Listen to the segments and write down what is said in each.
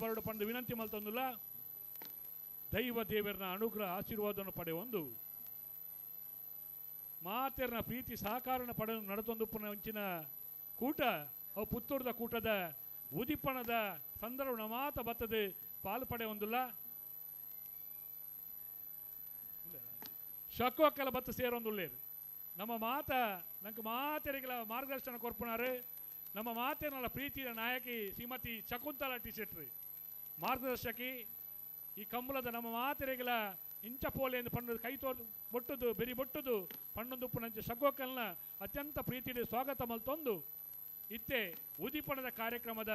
ಬರಡು ಪಂದು ವಿನಂತಿ ಮಲ್ತೊಂದುಲ್ಲ. ದೈವ ದೇವರನ ಅನುಗ್ರಹ ಆಶೀರ್ವಾದವನ್ನು ಪಡೆಯೊಂದು ಮಾತೆರ್ನ ಪ್ರೀತಿ ಸಹಕಾರನ ಪಡೆದು ನಡೆತೊಂದು ಒಂಚಿನ ಕೂಟ ಅವು ಪುತ್ತೂರದ ಕೂಟದ ಉದಿಪಣದ ಸಂದರ್ಭ ಮಾತ ಬತ್ತದು ಪಾಲು ಪಡೆಯೊಂದುಲ್ಲ. ಶಕೋಕಲ ಬತ್ತ ಸೇರೊಂದುಲ್ಲೇರು ನಮ್ಮ ಮಾತ ನಂಗೆ ಮಾತೆರಿಗಳ ಮಾರ್ಗದರ್ಶನ ಕೊರ್ಪುನಾರು ನಮ್ಮ ಮಾತೇನಲ್ಲ ಪ್ರೀತಿಯ ನಾಯಕಿ ಶ್ರೀಮತಿ ಶಕುಂತಲಾ ಟಿ ಶೆಟ್ರಿ ಮಾರ್ಗದರ್ಶಕಿ. ಈ ಕಂಬಳದ ನಮ್ಮ ಮಾತೆರಿಗಳ ಇಂಚ ಪೋಲೆ ಎಂದು ಪಣ್ಣು ಕೈ ತೋರ್ ಬೊಟ್ಟುದು ಬೆರಿ ಬೊಟ್ಟುದು ಪಣ್ಣೊಂದುಪ್ಪು ನಂಚ ಶಕೋಕಲ್ನ ಅತ್ಯಂತ ಪ್ರೀತಿಯಲ್ಲಿ ಸ್ವಾಗತ ಮಲ್ತೊಂದು ಇತ್ತೆ ಉದಿಪಣದ ಕಾರ್ಯಕ್ರಮದ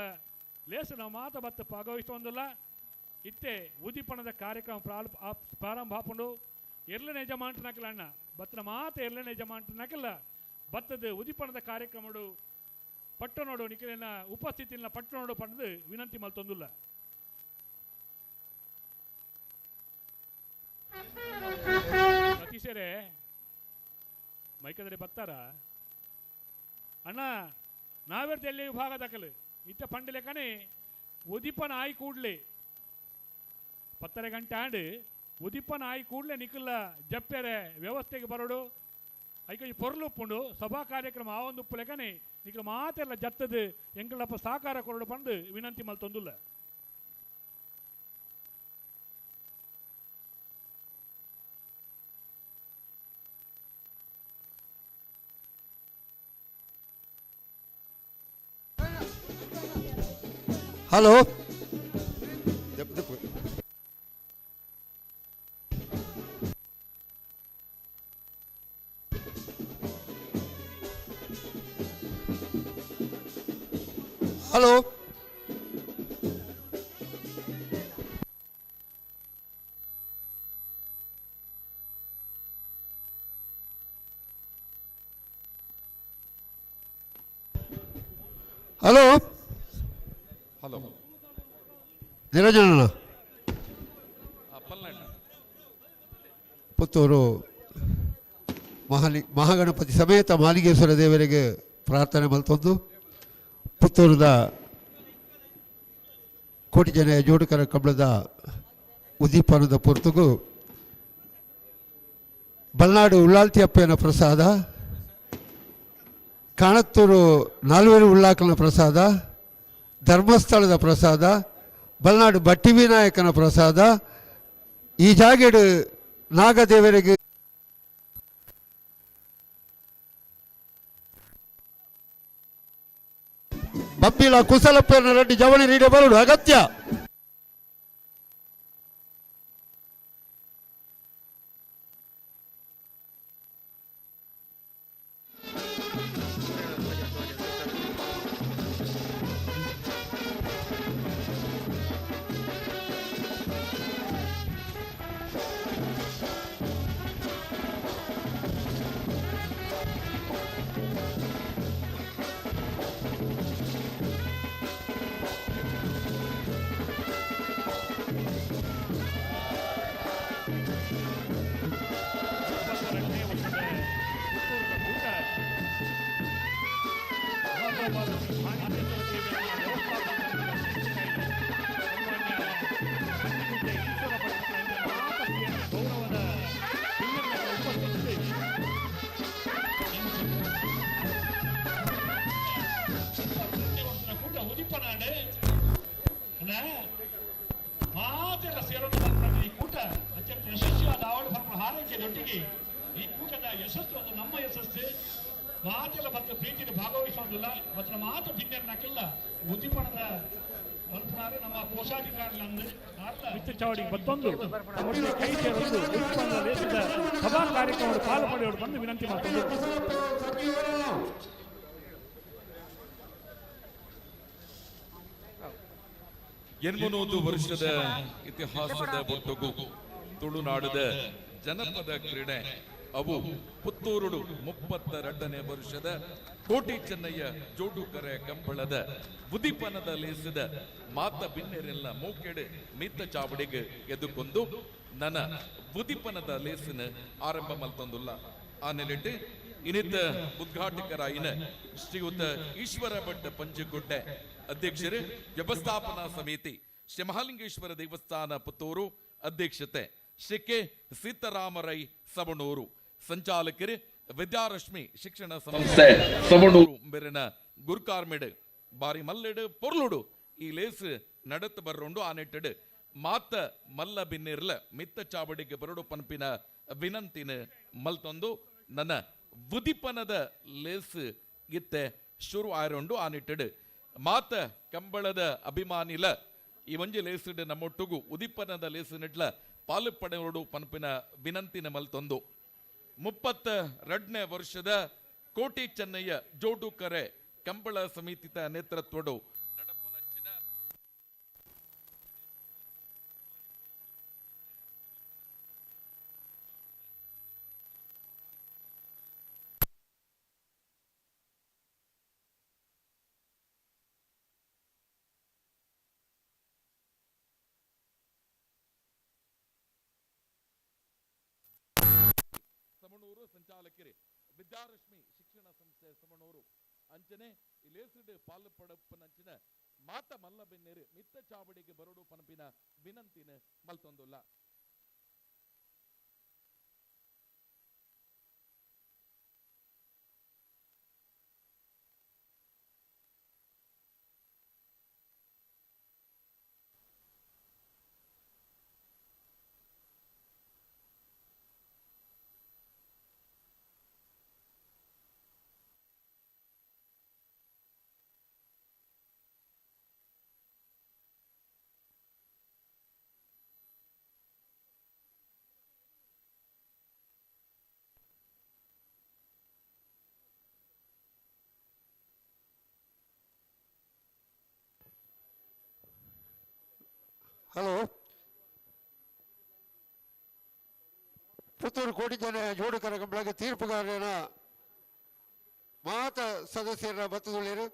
ಲೇಸು ನಾವು ಮಾತ ಬತ್ತು ಭಾಗವಹಿಸೊಂದಿಲ್ಲ. ಇತ್ತೆ ಉದಿಪಣದ ಕಾರ್ಯಕ್ರಮ ಪ್ರಾರಂಭ ಆಪುಂಡು. ಎರ್ಲನೆ ಯಜಮಾಂಟನಕಲ ಅಣ್ಣ ಬತ್ತನ ಮಾತ ಎರ್ಲನೆ ಯಜಮಾಂಟನಕಲ್ಲ ಬತ್ತದ ಉದಿಪಣದ ಕಾರ್ಯಕ್ರಮಡು ಪಟ್ಟಣೋಡು ನಿಖಲಿನ ಉಪಸ್ಥಿತಿನ ಪಟ್ಟಣೋಡು ಪಡೆದು ವಿನಂತಿ ಮಲ್ತೊಂದುಲ್ಲ. ಸತೀಶರೇ ಮೈಕದರೆ ಬತ್ತಾರ ಅಣ್ಣ ನಾವೇರ್ದ ಎಲ್ಲಿ ವಿಭಾಗದಕಲು ಇತ್ತ ಪಂಡಲೆಕನೆ ಉದಿಪನ ಆಯಿ ಕೂಡ್ಲೆ 10:30 ಗಂಟೆ ಆಂಡ್ ಉದಿಪನ ಆಯಿ ಕೂಡಲೇ ನಿಖಲ ಜಪ್ಪೆರೆ ವ್ಯವಸ್ಥೆಗೆ ಬರೋಡು ಐಕ ಈ ಪೊರ್ಲುಪ್ಪುಂಡು ಸಭಾ ಕಾರ್ಯಕ್ರಮ ಆ ಒಂದು ಉಪ್ಪುಲೆಕನೆ ನಿಖಲ ಮಾತೆಲ್ಲ ಜತ್ತದು ಎಂಗಳಪ್ಪ ಸಹಕಾರ ಕೊರಡು ಬಂದು ವಿನಂತಿ ಮಲ್ತೊಂದುಲ್ಲ. Hello hello hello hello Niranjana Puttur Mahaganapati ಸಮೇತ ಮಾಲಿಗೇಶ್ವರ ದೇವರಿಗೆ ಪ್ರಾರ್ಥನೆ ಮಲ್ತೊಂದು ಪುತ್ತೂರದ ಕೋಟಿ ಜನ ಜೋಡುಕರ ಕಂಬಳದ ಉದ್ದೀಪನದ ಪೊರ್ತುಗು ಬಲ್ನಾಡು ಉಳ್ಳಾಲ್ತಿ ಅಪ್ಪನ ಪ್ರಸಾದ, ಕಾಣತ್ತೂರು ನಾಲ್ವೇರು ಉಳ್ಳಾಕನ ಪ್ರಸಾದ, ಧರ್ಮಸ್ಥಳದ ಪ್ರಸಾದ, ಬಲ್ನಾಡು ಬಟ್ಟಿ ವಿನಾಯಕನ ಪ್ರಸಾದ, ಈ ಜಾಗೆಡು ನಾಗದೇವರಿಗೆ ಬಬ್ಬಿಲ ಕುಸಲಪ್ಪನ ರೆಡ್ಡಿ ಜವಳಿ ನೀಡಿ ಬರುಡು ಅಗತ್ಯ. ಈ ಕೂಟದ ಯಶಸ್ಸು ಒಂದು ನಮ್ಮ ಯಶಸ್ಸು. ಮಾತೆಲ್ಲ ಮತ್ತು ಪ್ರೀತಿಯಲ್ಲಿ ಭಾಗವಹಿಸೋದಿಲ್ಲ ಮತ್ತು ನಮ್ಮ ಮಾತು ಭಿನ್ನಕ್ಕಿಲ್ಲ ಉದ್ದೀಪನದ ಮಲ್ಪನಾರು ನಮ್ಮ ಕೋಶಾಧಿಕಾರಿಗಳಂದು ಚಾವಡಿಗೆ ಬತ್ತೊಂದು ಕೈ ಸೇರೊಂದು ಉತ್ಪನ್ನದ ದೇಶದ ಸಭಾ ಕಾರ್ಯಕ್ರಮದ ಪಾಲು ಪಡೆಯೋರು ಬಂದು ವಿನಂತಿ ಮಾಡ್ಕೊಂಡು. 800 ವರ್ಷದ ಇತಿಹಾಸದ ಬೊಟ್ಟುಗು ತುಳುನಾಡದ ಜನಪದ ಕ್ರೀಡೆ ಅವು ಪುತ್ತೂರುಡು 32ನೇ ವರ್ಷದ ಕೋಟಿ ಚೆನ್ನಯ್ಯ ಜೋಡುಕರೆ ಕಂಬಳದ ಬುದಿಪನದ ಲೇಸಿದ ಮಾತ ಬಿನ್ನೆರೆಲ್ಲ ಮೂಕೆಡೆ ಮೀತ ಚಾವಡಿಗೆ ಎದುಕೊಂದು ನನ ಬುದಿಪನದ ಲೇಸಿನ ಆರಂಭ ಮಲ್ತೊಂದುಲ್ಲ. ಆ ನೆಲೆಟ್ ಇನ್ನಿತ ಉದ್ಘಾಟಕರಾಯಿನ ಶ್ರೀಯುತ ಈಶ್ವರ ಭಟ್ ಪಂಜಗುಡ್ಡೆ ಅಧ್ಯಕ್ಷರು ವ್ಯವಸ್ಥಾಪನಾ ಸಮಿತಿ ಶ್ರೀ ಮಹಾಲಿಂಗೇಶ್ವರ ದೇವಸ್ಥಾನ ಪುತ್ತೂರು ಅಧ್ಯಕ್ಷತೆ ಶ್ರೀ ಕೆ ಸೀತಾರಾಮರೈ ಸವಣೂರು ಸಂಚಾಲಕರು ವಿದ್ಯಾರಶ್ಮಿ ಶಿಕ್ಷಣ ಸಂಸ್ಥೆ ಸವಣೂರು ಬೆರನ ಗುರ್ಕಾರ್ಮೆಡ್ ಬಾರಿ ಮಲ್ಲೆಡು ಪೊರ್ಲುಡು ಈ ಲೇಸ್ ನಡತ್ ಬರ್ರುಂಡು ಆ ನೆಟ್ಟಡು ಮಾತ ಮಲ್ಲ ಬಿನ್ನಿರ್ಲ ಮಿತ್ತ ಚಾವಡಿಗೆ ಬರಡು ಪನ್ಪಿನ ವಿನಂತಿನ ಮಲ್ತೊಂದು ನನ್ನ ಉದಿಪನದ ಲೇಸ್ ಇತ್ತೆ ಶುರು ಆಯರುಂಡು ಆ ನಿಟ್ಟಡು ಮಾತ ಕಂಬಳದ ಅಭಿಮಾನಿಲ ಈ ಒಂಜಿ ಲೇಸುಡು ನಮ್ಮೊಟ್ಟುಗು ಉದಿಪನದ ಲೇಸು ನಿಟ್ಲ ಪಾಲು ಪಡೆಯೋಡು ಪನ್ಪಿನ ವಿನಂತಿನ ಮಲ್ತೊಂದು 32ನೇ ವರ್ಷದ ಕೋಟಿ ಚೆನ್ನಯ್ಯ ಜೋಡುಕರೆ ಕಂಬಳ ಸಮಿತಿತ ನೇತೃತ್ವಡು ಸಮಣೂರು ಸಂಚಾಲಕರು ವಿದ್ಯಾರಶ್ಮಿ ಶಿಕ್ಷಣ ಸಂಸ್ಥೆ ಸಮಣೂರು ಅಂಚನೆ ಇಲೇಸುಡು ಪಾಲು ಪಡಪ್ಪನಂಚಿನ ಮಾತ ಮಲ್ಲ ಬೆನ್ನೇರು ಮಿತ್ತ ಚಾವಡಿಗೆ ಬರಡು ಪನಪಿನ ವಿನಂತಿನ ಮಲ್ತೊಂದುಲ್ಲ. ಹಲೋ ಪುತ್ತೂರು ಕೋಟಿ ಜನ ಜೋಡುಕರ ಕಂಬಳಗೆ ತೀರ್ಪುಗಾರನ ಮಾತ ಸದಸ್ಯರ ಬತ್ತದುಳ್ಳೇರು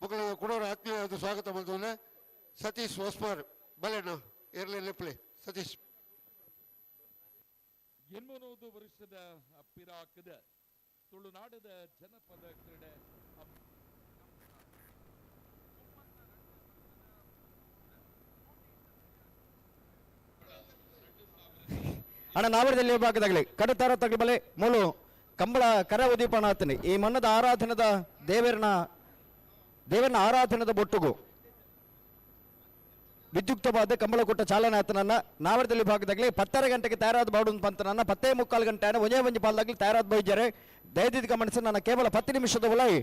ಮಕ್ಕಳ ಕೊಡೋರ ಆತ್ಮೀಯ ಸ್ವಾಗತ ಮಾಡ್ತವನೆ ಸತೀಶ್ ಹೊಸ್ಮಾರ್ ಬಲೆಣ್ಣ ಇರಲಿ ಲೆಪ್ಲೆ ಸತೀಶ್. 800 ವರ್ಷದ ಪಿರಾಕದ ತುಳುನಾಡದ ಜನಪದ ಕ್ರೀಡೆ ಅಣ್ಣ ನಾವರದಲ್ಲಿ ಭಾಗದಾಗಲಿ ಕಡತಾರ ತಗಬಲೆ ಮೂಲು ಕಂಬಳ ಕರ ಉದೀಪನ ಆತನಿ ಈ ಮನ್ನದ ಆರಾಧನದ ದೇವರನ ದೇವರನ ಆರಾಧನದ ಬೊಟ್ಟುಗು ವಿದ್ಯುಕ್ತವಾದ ಕಂಬಳ ಕೊಟ್ಟ ಚಾಲನೆ ಆತನನ್ನ ನಾವರದಲ್ಲಿ ಭಾಗದಾಗಲಿ 10:30 ಗಂಟೆಗೆ ತಯಾರಾದ ಬಾಡು ಪಂತನನ್ನ 10:45 ಗಂಟೆ ಒಂದೇ ಒಂಜಿ ಪಾಲ್ದಾಗಲಿ ತಯಾರಾದ ಬೈಜಾರೆ ದಯದಿದ್ದ ಗಮನಿಸಿ ನನ್ನ ಕೇವಲ 10 ನಿಮಿಷದ ಒಳಗೆ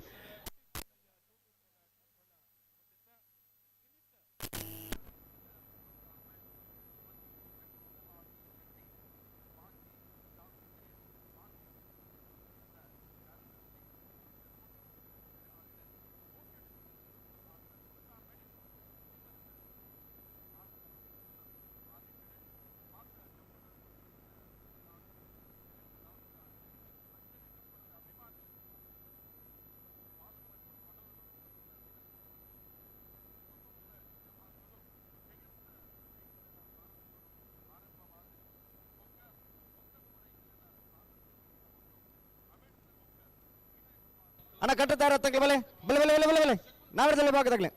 ಅಣ್ಣ ಕಟ್ಟುತ್ತಾರೆ ತಗಲಿ ಬಲೆ ಬಲೆ ಬಲೆ ಬಲೆ ಬಲೆ ಬಲೆ ನಾವರದಲ್ಲಿ ಭಾಗದಾಗಲಿ.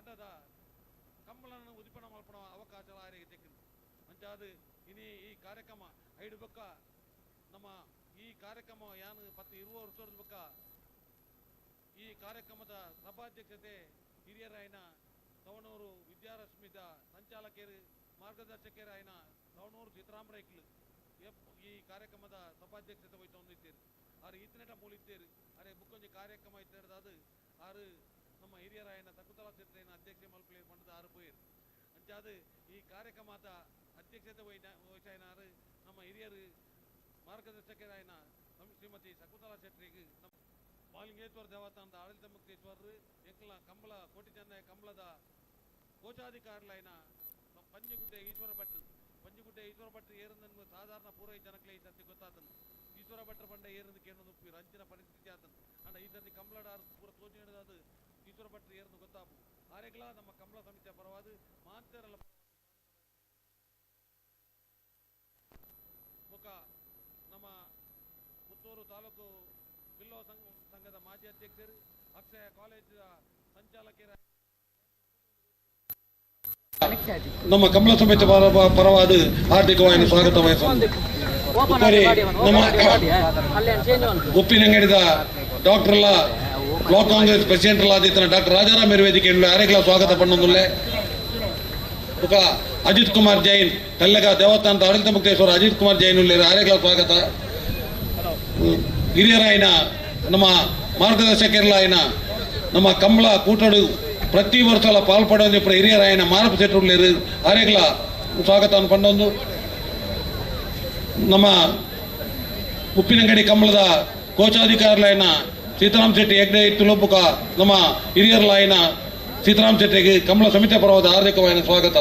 ಕೂಟದ ಕಂಬಳನ್ನು ಉದಿಪನ ಮಲ್ಪಣ ಅವಕಾಶ ಆರಿಗೆ ತೆಕ್ಕಿಂದು ಅಂಚಾದ ಇನಿ ಈ ಕಾರ್ಯಕ್ರಮ ಐಡು ಬೊಕ್ಕ ನಮ್ಮ ಈ ಕಾರ್ಯಕ್ರಮ ಯಾನು ಪತ್ತು ಇರುವ ವರ್ಷದ ಬೊಕ್ಕ ಈ ಕಾರ್ಯಕ್ರಮದ ಸಭಾಧ್ಯಕ್ಷತೆ ಹಿರಿಯರಾಯನ ಸವಣೂರು ವಿದ್ಯಾರಶ್ಮಿದ ಸಂಚಾಲಕರು ಮಾರ್ಗದರ್ಶಕರಾಯನ ಸವಣೂರು ಸೀತಾರಾಮರೈಕ್ಲು ಈ ಕಾರ್ಯಕ್ರಮದ ಸಭಾಧ್ಯಕ್ಷತೆ ವಹಿಸೊಂದಿದ್ದೀರಿ. ಆರು ಈತನೇಟ ಮೂಲಿದ್ದೀರಿ. ಅರೆ ಬುಕ್ಕೊಂಜಿ ಕಾರ್ಯಕ್ರಮ ಇತ್ತೆಡ್ದಾದು ಆರು ನಮ್ಮ ಹಿರಿಯರಾಯನ ಶಕುಂತಲಾ ಶೆಟ್ಟರೆನ ಅಧ್ಯಕ್ಷ ಮಲ್ಪಲೆ ಪಂಡದ ಆರು ಪೋಯಿರು. ಅಂಚಾದು ಈ ಕಾರ್ಯಕ್ರಮದ ಅಧ್ಯಕ್ಷತೆ ವಹಿಸಾಯನಾರು ನಮ್ಮ ಹಿರಿಯರು ಮಾರ್ಗದರ್ಶಕರಾಯನ ಶ್ರೀಮತಿ ಶಕುಂತಲಾ ಶೆಟ್ಟರಿಗೆ ನಮ್ಮ ಮಾಲಿಂಗೇಶ್ವರ ದೇವಸ್ಥಾನದ ಆಡಳಿತ ಮುಕ್ತೇಶ್ವರರು ಎಂಕಲ ಕಂಬಳ ಕೋಟಿ ಚೆನ್ನಯ ಕಂಬಳದ ಕೋಶಾಧಿಕಾರಿಲಾಯನ ಪಂಜುಗುಡ್ಡೆ ಈಶ್ವರ ಭಟ್ರು. ಪಂಜುಗುಡ್ಡೆ ಈಶ್ವರ ಭಟ್ರು ಏರಂದನ್ನು ಸಾಧಾರಣ ಪೂರೈ ಜನಕ್ಲೆ ಈ ಸರ್ತಿ ಗೊತ್ತಾತನು. ಈಶ್ವರ ಭಟ್ರ ಬಂಡ ಏರಂದು ಕೇಳೊಂದು ಉಪ್ಪಿರು ಅಂಚಿನ ಪರಿಸ್ಥಿತಿ ಆತನು. ಅಂಡ ಈ ಸರ್ತಿ ಕಂಬಳಡಾರು ಪೂರ ತೋಜಿನದಾದ ಈಶ್ವರ ಭಟ್ರು ಏರಂದು ಗೊತ್ತಾಪು. ಆರೆಗ್ಲ ನಮ್ಮ ಕಂಬಳ ಸಮಿತಿಯ ಪರವಾದ ಮಾಂತರಲ್ಲ ಮುಖ ನಮ್ಮ ಪುತ್ತೂರು ತಾಲೂಕು ಬಿಲ್ಲೋ ಸಂಘದ ಮಾಜಿ ಅಧ್ಯಕ್ಷರು ಅಕ್ಷಯ ಕಾಲೇಜಿನ ಸಂಚಾಲಕರ ನಮ್ಮ ಕಮಲ ಸಮಿತಿ ಪರವಾದ ಹಾರ್ದಿಕವಾಗಿ ಸ್ವಾಗತ ವಹಿಸುವುದು. ನಮ್ಮ ಉಪ್ಪಿನಂಗಡಿದ ಡಾಕ್ಟರ್ ಎಲ್ಲ ಬ್ಲಾಕ್ ಕಾಂಗ್ರೆಸ್ ಪ್ರೆಸಿಡೆಂಟ್ ಆದಿತ್ಯನ ಡಾಕ್ಟರ್ ರಾಜಾರಾಮ್ ವೇದಿಕೆ ಆರೆಗ್ಲ ಸ್ವಾಗತ ಪಣ್ಣೊಂದುಲ್ಲೆ. ಬೊಕ ಅಜಿತ್ ಕುಮಾರ್ ಜೈನ್ ಕಲ್ಲೆಗ ದೇವಸ್ಥಾನದ ಆಡಳಿತ ಮುಕ್ತೇಶ್ವರ ಅಜಿತ್ ಕುಮಾರ್ ಜೈನ್ ಉಲ್ಲೇರು ಆರೆಗ್ಲ ಸ್ವಾಗತ. ಹಿರಿಯರಾಯನ ನಮ್ಮ ಮಾರ್ಗದರ್ಶಕರಾಯನ ನಮ್ಮ ಕಂಬಳ ಕೂಟಡು ಪ್ರತಿ ವರ್ಷಲ ಪಾಲ್ಪಡೋದು ಹಿರಿಯರಾಯನ ಮಾರಪ ಶೆಟ್ಟರು ಆರೆಗ್ಲ ಸ್ವಾಗತ ಪಂಡೊಂದು. ನಮ್ಮ ಉಪ್ಪಿನಂಗಡಿ ಕಂಬಳದ ಕೋಶಾಧಿಕಾರಿಲಾಯನ ಸೀತಾರಾಮ್ ಶೆಟ್ಟಿ ಹೆಗ್ಡೆ ತುಳುಬುಕ ನಮ್ಮ ಹಿರಿಯರ್ಲಾಯನ ಸೀತಾರಾಮ್ ಶೆಟ್ಟಿಗೆ ಕಂಬಳ ಸಮಿತಿ ಪರವಾದ ಹಾರ್ದಿಕವಾದ ಸ್ವಾಗತ.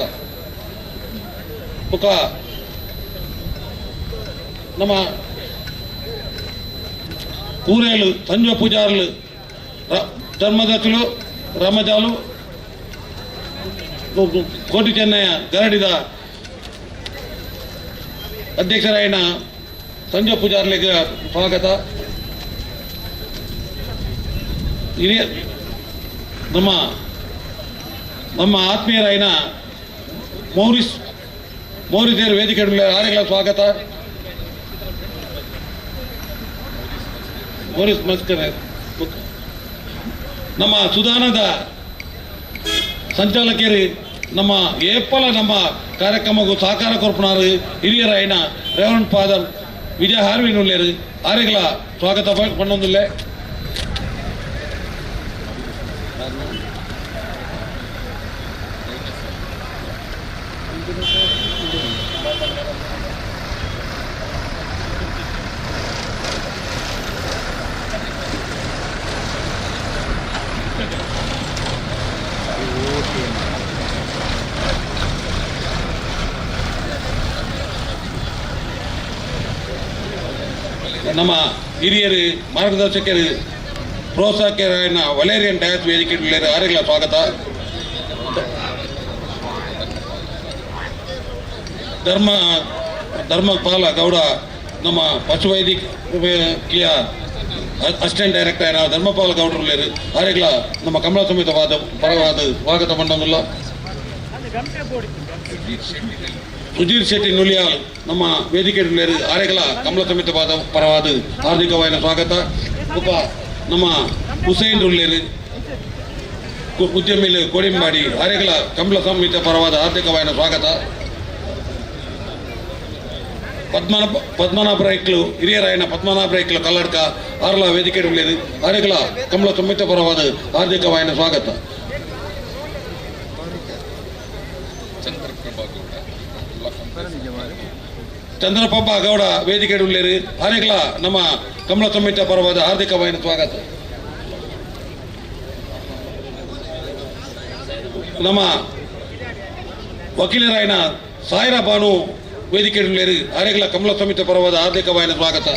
ಬುಕ ನಮ್ಮ ಕೂರೇಲು ಸಂಜೆ ಪೂಜಾರ್ಲು ಧರ್ಮದರ್ಶುಲು ರಮಜಾಲು ಕೋಟಿ ಚೆನ್ನಯ್ಯ ಗರಡಿದ ಅಧ್ಯಕ್ಷರಾಯನ ಸಂಜೆ ಪೂಜಾರ್ಲಿಗೆ ಸ್ವಾಗತ. ಹಿರಿಯ ನಮ್ಮ ನಮ್ಮ ಆತ್ಮೀಯರಾಯನ ಮೌರಿಸ್ ಮೌರಿಸೇರ್ ವೇದಿಕೆ ಆರೆಗಳ ಸ್ವಾಗತ. ಮೌರಿಸ್ ಮಸ್ಕರ್ ನಮ್ಮ ಸುಧಾನದ ಸಂಚಾಲಕರು ನಮ್ಮ ಏಪಲ ನಮ್ಮ ಕಾರ್ಯಕ್ರಮಕ್ಕೂ ಸಹಕಾರ ಕೊರ್ಪುನಾರು ಹಿರಿಯರಾಯನ ರೆವರೆಂಡ್ ಫಾದರ್ ವಿಜಯ ಹಾರ್ವಿನ್ ಉಳ್ಳೇರು ಆರೆಗಳ ಸ್ವಾಗತ ಪಣ್ಣೊಂದುಲ್ಲೆ. ನಮ್ಮ ಹಿರಿಯರು ಮಾರ್ಗದರ್ಶಕರು ಪ್ರೋತ್ಸಾಹಕರಾಯನ ವಲೇರಿಯನ್ ಡಯಾಸ್ ವೇದಿಕೆ ಆರೆಗಳ ಸ್ವಾಗತ. ಧರ್ಮಪಾಲ ಗೌಡ ನಮ್ಮ ಪಶುವೈದ್ಯಕೀಯ ಅಸಿಸ್ಟೆಂಟ್ ಡೈರೆಕ್ಟರ್ ಧರ್ಮಪಾಲ ಗೌಡರು ಆರೆಗಳ ನಮ್ಮ ಕಮಲ ಸಮೇತವಾದ ಪರವಾದ ಸ್ವಾಗತ ಮಂಡಲ. ಸುಧೀರ್ ಶೆಟ್ಟಿ ನುಲಿಯಾಲ್ ನಮ್ಮ ವೇದಿಕೆ ಆರೆಗಳ ಕಮಲ ಸಮೇತವಾದ ಪರವಾದ ಹಾರ್ದಿಕವಾದ ಸ್ವಾಗತ. ಉಪ ನಮ್ಮ ಹುಸೇನ್ ರುಲ್ಲೇರು ಉದ್ಯಮಿಲು ಕೋಡಿಂಬಾಡಿ ಆರೆಗಳ ಕಮಲ ಸಮೇತ ಪರವಾದ ಹಾರ್ದಿಕವಾದ ಸ್ವಾಗತ. ಪದ್ಮನಾಭ ರೈಕ್ಲು ಹಿರಿಯರಾಯನ ಪದ್ಮನಾಭ ರೈಕ್ಲು ಕಲ್ಲಡ್ಕ ಆರ್ಲ ವೇದಿಕೆ ಉಳ್ಳೇರು ಆರೆಗಳ ಕಮಲ ಸಮೇತ ಪರವಾದ ಹಾರ್ದಿಕವಾದ ಸ್ವಾಗತ. ಚಂದ್ರಪ್ರಭಾ ಗೌಡ ವೇದಿಕೆ ಉಳ್ಳೇರು ಆರೆಗಳ ನಮ್ಮ ಕಮಲ ಸಮೇತ ಪರವಾದ ಹಾರ್ದಿಕವಾದ ಸ್ವಾಗತ. ನಮ್ಮ ವಕೀಲರಾಯನ ಸಾಯಿರಾ ಬಾನು ವೇದಿಕೆ ಉಳ್ಳೇರು ಆರೆಗಳ ಕಮಲ ಸಮಿತಿ ಪರವಾದ ಹಾರ್ದಿಕವಾದ ಸ್ವಾಗತ.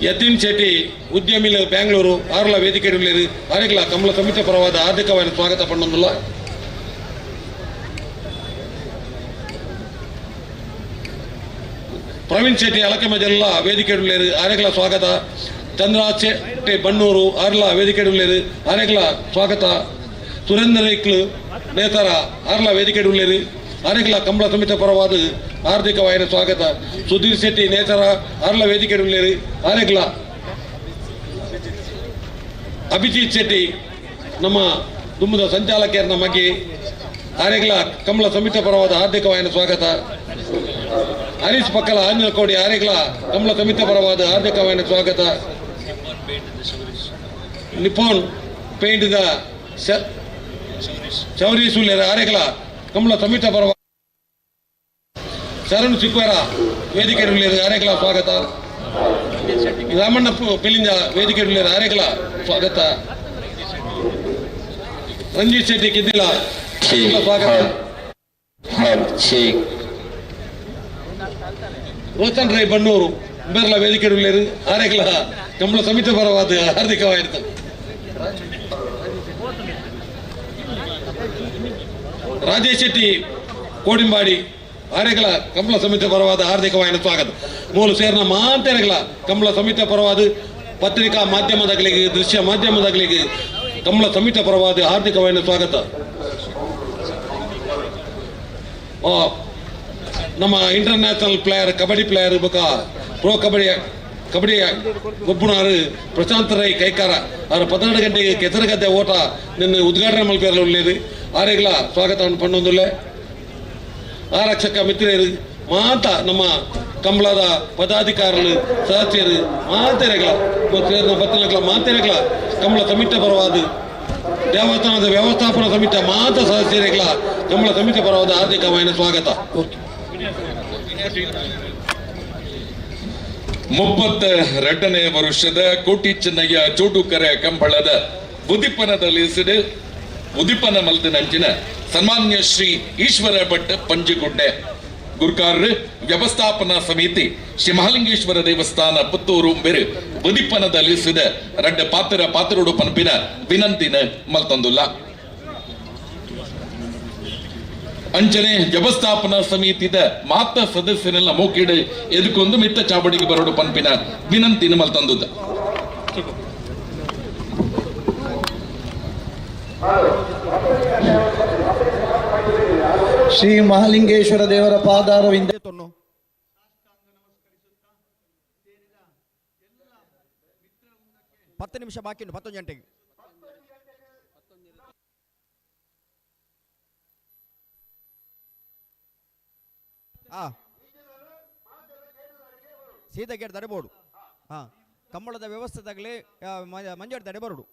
ಯತೀನ್ ಶೆಟ್ಟಿ ಉದ್ಯಮಿಲು ಬೆಂಗಳೂರು ಆರ್ಲ ವೇದಿಕೆ ಉಳ್ಳೇರು ಆರೆಗಳ ಕಮಲ ಸಮಿತಿ ಪರವಾದ ಹಾರ್ದಿಕವಾದ ಸ್ವಾಗತ ಪಣ್ಣೊಂದುಲ್ಲ. ಪ್ರವೀಣ್ ಶೆಟ್ಟಿ ಅಲಕೆಮಜೆಲ್ಲ ವೇದಿಕೆ ಉಳ್ಳೇರು ಆರೆಗಳ ಸ್ವಾಗತ. ಚಂದ್ರ ಶೆಟ್ಟಿ ಬಣ್ಣೂರು ಆರ್ಲ ವೇದಿಕೆ ಉಳ್ಳೇರು ಆರೆಗ್ಲ ಸ್ವಾಗತ. ಸುರೇಂದ್ರ ರೈಕ್ಲು ನೇತಾರ ಆರ್ಲ ವೇದಿಕೆ ಉಳ್ಳೇರು ಆರೆಗ್ಲ ಕಂಬಳ ಸಮಿತಿ ಪರವಾದ ಹಾರ್ದಿಕವಾಯಿನ ಸ್ವಾಗತ. ಸುಧೀರ್ ಶೆಟ್ಟಿ ನೇತಾರ ಆರ್ಲ ವೇದಿಕೆ ಉಳ್ಳೇರು ಆರೆಗ್ಲ. ಅಭಿಜಿತ್ ಶೆಟ್ಟಿ ನಮ್ಮ ದುಮ್ಮದ ಸಂಚಾಲಕಿಯರ ಮಗಿ ಆರೆಗ್ಲ ಕಂಬಳ ಸಮಿತಿ ಪರವಾದ ಹಾರ್ದಿಕವಾಯಿನ ಸ್ವಾಗತ. ಹರೀಶ್ ಪಕ್ಕಲ ಆಂಜನಕೋಡಿ ಆರೆಗ್ಲ ಕಂಬಳ ಸಮಿತಿ ಪರವಾದ ಹಾರ್ದಿಕವಾಯಿನ ಸ್ವಾಗತ. ನಿಪೋನ್ ಪೇಂಟ್ the Chauri ಸುಳ್ಯರ ಆರೆಗ್ಲ ಕಂಬಳ ಸಮಿತಿ ಪರವಾದ. ಶರಣ್ ಸಿಕ್ವೇರ ವೇದಿಕೆ ಆರೆಗ್ಲ ಸ್ವಾಗತ. ರಾಮಣ್ಣ ಪಿಲಿಂಜ ವೇದಿಕೆ ಆರೆಗ್ಲ ಸ್ವಾಗತ. ರಂಜಿತ್ ಶೆಟ್ಟಿ ಕಿದ್ದಿಲ ಸ್ವಾಗತ. ರೋಚನ್ ರೈ ಬಣ್ಣೂರು ಬೆರ್ಲ ವೇದಿಕೆ ಆರೆಗ್ಲ ಕಂಬಳ ಸಮಿತಿ ಪರವಾದ ಹಾರ್ದಿಕವಾಗಿರ್ತದೆ. ರಾಜೇಶ್ ಶೆಟ್ಟಿ ಕೋಡಿಂಬಾಡಿ ಆರೆಗ್ಲ ಕಂಬಳ ಸಮಿತಿ ಪರವಾದ ಹಾರ್ದಿಕವಾಯಿನ ಸ್ವಾಗತ. ಮೂಲು ಸೇರಿನ ಮಾಂತೆರೆಗ್ಲ ಕಂಬಳ ಸಮಿತಿ ಪರವಾದ, ಪತ್ರಿಕಾ ಮಾಧ್ಯಮದಗಳಿಗೆ, ದೃಶ್ಯ ಮಾಧ್ಯಮದಗಳಿಗೆ ಕಂಬಳ ಸಮಿತಿ ಪರವಾದ ಹಾರ್ದಿಕವಾಯಿನ ಸ್ವಾಗತ. ನಮ್ಮ ಇಂಟರ್ನ್ಯಾಷನಲ್ ಪ್ಲೇಯರ್, ಕಬಡ್ಡಿ ಪ್ಲೇಯರ್ ಬೊಕ ಪ್ರೋ ಕಬಡ್ಡಿ ಕಬಡ್ಡಿ ಗೊಬ್ಬುನಾರು ಪ್ರಶಾಂತ್ ರೈ ಕೈಕಾರ ಅವರ 12 ಗಂಟೆಗೆ ಕೆಸರುಗದ್ದೆ ಓಟ ನಿನ್ನ ಉದ್ಘಾಟನೆ ಮಲ್ಪೇರಲು ಉಳ್ಳೇದು ಆರೆಗ್ಲ ಸ್ವಾಗತವನ್ನು ಪಣ್ಣೊಂದುಲ್ಲೆ. ಆರಕ್ಷಕ ಮಿತ್ರರು ಮಾತ ನಮ್ಮ ಕಂಬಳದ ಪದಾಧಿಕಾರಿಗಳು ಸದಸ್ಯರು ಮಾತೆರೆಗಳ ಸೇರಿದ ಬತ್ತನಗಳ ಮಾತೆರೆಗಳ ಕಂಬಳ ಸಮಿತಿ ಪರವಾದ, ದೇವಸ್ಥಾನದ ವ್ಯವಸ್ಥಾಪನಾ ಸಮಿತಿ ಮಾತ ಸದಸ್ಯರುಗಳ ಕಂಬಳ ಸಮಿತಿ ಪರವಾದ ಹಾರ್ದಿಕವಾದ ಸ್ವಾಗತ. 32ನೇ ವರುಷದ ಕೋಟಿ ಚೆನ್ನಯ್ಯ ಚೋಟುಕರೆ ಕಂಬಳದ ಉದಿಪನದಲ್ಲಿ ಉದಿಪನ ಮಲ್ತಿನಂಚಿನ ಸನ್ಮಾನ್ಯ ಶ್ರೀ ಈಶ್ವರ ಭಟ್ ಪಂಜಿಗುಡ್ಡೆ ಗುರ್ಕಾರ್ರು, ವ್ಯವಸ್ಥಾಪನಾ ಸಮಿತಿ, ಶ್ರೀ ಮಹಾಲಿಂಗೇಶ್ವರ ದೇವಸ್ಥಾನ, ಪುತ್ತೂರು ಬೆರು ಉದಿಪನದಲ್ಲಿ ಸಿದ ರಡ್ಡ ಪಾತ್ರ ಪಾತ್ರಡು ಪನ್ಪಿನ ವಿನಂತಿನ ಮಲ್ತಂದುಲ್ಲ. ಅಂಚನೆ ವ್ಯವಸ್ಥಾಪನಾ ಸಮಿತಿದ ಮಾತ ಸದಸ್ಯರೆಲ್ಲ ಮೋಕಿಡ್ ಎದುಕೊಂದು ಮಿತ್ತ ಚಾವಡಿಗೆ ಬರೋಡು ಪನ್ಪಿನ ವಿನಂತಿನ ಮಲ್ತಂದುದ್ದ. ಶ್ರೀ ಮಹಾಲಿಂಗೇಶ್ವರ ದೇವರ ಪಾದಾರವಿಂದ ತೊನ್ನು 10 ನಿಮಿಷ ಬಾಕಿ ಉಂಟು 11 ಗಂಟೆಗೆ. ಆ ಸೀದಾ ಗೇಟ್ ತಡೆಬೋಡು. ಹಾ, ಕಂಬಳದ ವ್ಯವಸ್ಥೆದಾಗಲಿ ಮಂಜಾಡಿ ತಡೆ ಬರೋಡು.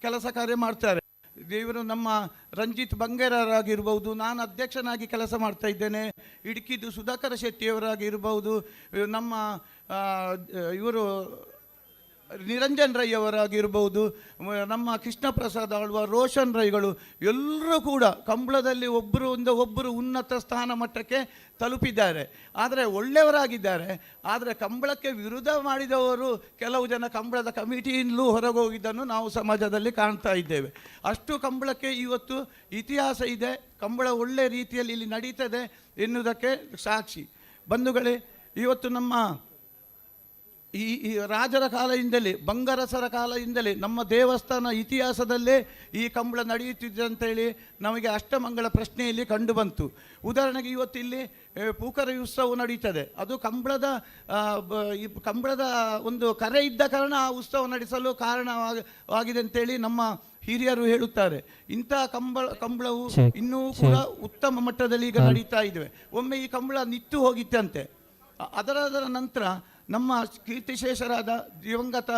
ಕೆಲಸ ಕಾರ್ಯ ಮಾಡ್ತಾರೆ. ಇವರು ನಮ್ಮ ರಂಜಿತ್ ಬಂಗೇರರಾಗಿರ್ಬೋದು, ನಾನು ಅಧ್ಯಕ್ಷನಾಗಿ ಕೆಲಸ ಮಾಡ್ತಾ ಇದ್ದೇನೆ. ಇಡುಕಿದು ಸುಧಾಕರ ಶೆಟ್ಟಿಯವರಾಗಿರ್ಬೋದು, ನಮ್ಮ ಇವರು ನಿರಂಜನ್ ರೈ ಅವರಾಗಿರ್ಬೋದು, ನಮ್ಮ ಕೃಷ್ಣ ಪ್ರಸಾದ್ ಆಳ್ವ, ರೋಷನ್ ರೈಗಳು ಎಲ್ಲರೂ ಕೂಡ ಕಂಬಳದಲ್ಲಿ ಒಬ್ಬರು ಒಬ್ಬರು ಉನ್ನತ ಸ್ಥಾನ ಮಟ್ಟಕ್ಕೆ ತಲುಪಿದ್ದಾರೆ. ಆದರೆ ಒಳ್ಳೆಯವರಾಗಿದ್ದಾರೆ. ಆದರೆ ಕಂಬಳಕ್ಕೆ ವಿರುದ್ಧ ಮಾಡಿದವರು ಕೆಲವು ಜನ ಕಂಬಳದ ಕಮಿಟಿಯಿಂದಲೂ ಹೊರಗೋಗಿದ್ದನ್ನು ನಾವು ಸಮಾಜದಲ್ಲಿ ಕಾಣ್ತಾ ಇದ್ದೇವೆ. ಅಷ್ಟು ಕಂಬಳಕ್ಕೆ ಇವತ್ತು ಇತಿಹಾಸ ಇದೆ. ಕಂಬಳ ಒಳ್ಳೆ ರೀತಿಯಲ್ಲಿ ಇಲ್ಲಿ ನಡೀತದೆ ಎನ್ನುವುದಕ್ಕೆ ಸಾಕ್ಷಿ. ಬಂಧುಗಳೇ, ಇವತ್ತು ನಮ್ಮ ಈ ಈ ರಾಜರ ಕಾಲದಿಂದಲೇ, ಬಂಗರಸರ ಕಾಲದಿಂದಲೇ ನಮ್ಮ ದೇವಸ್ಥಾನ ಇತಿಹಾಸದಲ್ಲೇ ಈ ಕಂಬಳ ನಡೆಯುತ್ತಿದೆ ಅಂತೇಳಿ ನಮಗೆ ಅಷ್ಟಮಂಗಳ ಪ್ರಶ್ನೆಯಲ್ಲಿ ಕಂಡು ಬಂತು. ಉದಾಹರಣೆಗೆ ಇವತ್ತು ಇಲ್ಲಿ ಪೂಕರ ಉತ್ಸವ ನಡೀತದೆ. ಅದು ಕಂಬಳದ ಈ ಕಂಬಳದ ಒಂದು ಕರೆ ಇದ್ದ ಕಾರಣ ಆ ಉತ್ಸವ ನಡೆಸಲು ಕಾರಣವಾಗಿದೆ ಅಂತೇಳಿ ನಮ್ಮ ಹಿರಿಯರು ಹೇಳುತ್ತಾರೆ. ಇಂಥ ಕಂಬಳವು ಇನ್ನೂ ಕೂಡ ಉತ್ತಮ ಮಟ್ಟದಲ್ಲಿ ಈಗ ನಡೀತಾ ಇದ್ದೇವೆ. ಒಮ್ಮೆ ಈ ಕಂಬಳ ನಿತ್ತು ಹೋಗಿತ್ತಂತೆ. ಅದರ ನಂತರ ನಮ್ಮ ಕೀರ್ತಿಶೇಷರಾದ ದಿವಂಗತ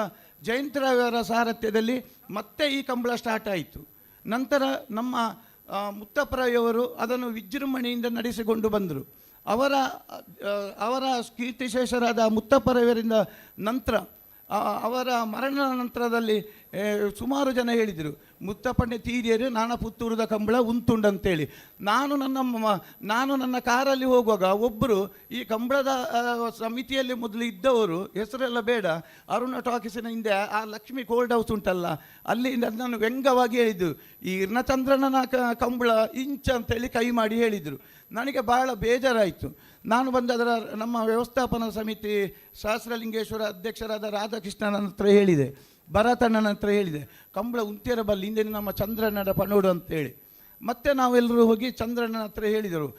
ಜಯಂತರಾಯರ ಸಾರಥ್ಯದಲ್ಲಿ ಮತ್ತೆ ಈ ಕಂಬಳ ಸ್ಟಾರ್ಟ್ ಆಯಿತು. ನಂತರ ನಮ್ಮ ಮುತ್ತಪ್ಪರಾಯವರು ಅದನ್ನು ವಿಜೃಂಭಣೆಯಿಂದ ನಡೆಸಿಕೊಂಡು ಬಂದರು. ಅವರ ಅವರ ಕೀರ್ತಿಶೇಷರಾದ ಮುತ್ತಪ್ಪರಾಯವರಿಂದ ನಂತರ ಅವರ ಮರಣ ನಂತರದಲ್ಲಿ ಸುಮಾರು ಜನ ಹೇಳಿದರು, ಮುತ್ತಪ್ಪಣ್ಣೆ ತೀರಿಯರು ನಾನ ಪುತ್ತೂರದ ಕಂಬಳ ಉಂತುಂಡಂತೇಳಿ. ನಾನು ನನ್ನ ಕಾರಲ್ಲಿ ಹೋಗುವಾಗ ಒಬ್ಬರು ಈ ಕಂಬಳದ ಸಮಿತಿಯಲ್ಲಿ ಮೊದಲು ಇದ್ದವರು, ಹೆಸರೆಲ್ಲ ಬೇಡ, ಅರುಣ ಟಾಕೀಸಿನ ಹಿಂದೆ ಆ ಲಕ್ಷ್ಮಿ ಕೋಲ್ಡ್ ಹೌಸ್ ಉಂಟಲ್ಲ, ಅಲ್ಲಿಂದ ನಾನು ವ್ಯಂಗ್ಯವಾಗಿ ಹೇಳಿದ್ದು, ಈ ಇರ್ನಚಂದ್ರನ ಕಂಬಳ ಇಂಚ ಅಂತೇಳಿ ಕೈ ಮಾಡಿ ಹೇಳಿದರು. ನನಗೆ ಭಾಳ ಬೇಜಾರಾಯಿತು. ನಾನು ಬಂದು ಅದರ ನಮ್ಮ ವ್ಯವಸ್ಥಾಪನಾ ಸಮಿತಿ ಸಹಸ್ರಲಿಂಗೇಶ್ವರ ಅಧ್ಯಕ್ಷರಾದ ರಾಧಾಕೃಷ್ಣನ ಹತ್ರ ಹೇಳಿದೆ, ಭರತಣ್ಣನ ಹತ್ರ ಹೇಳಿದೆ, ಕಂಬಳ ಉಂತಿಯರ ಬಲ್ಲಿ ಹಿಂದೆ ನಮ್ಮ ಚಂದ್ರಣ್ಣನ ಪಣೋಡು ಅಂತೇಳಿ. ಮತ್ತೆ ನಾವೆಲ್ಲರೂ ಹೋಗಿ ಚಂದ್ರಣ್ಣನ ಹತ್ರ ಹೇಳಿದರು.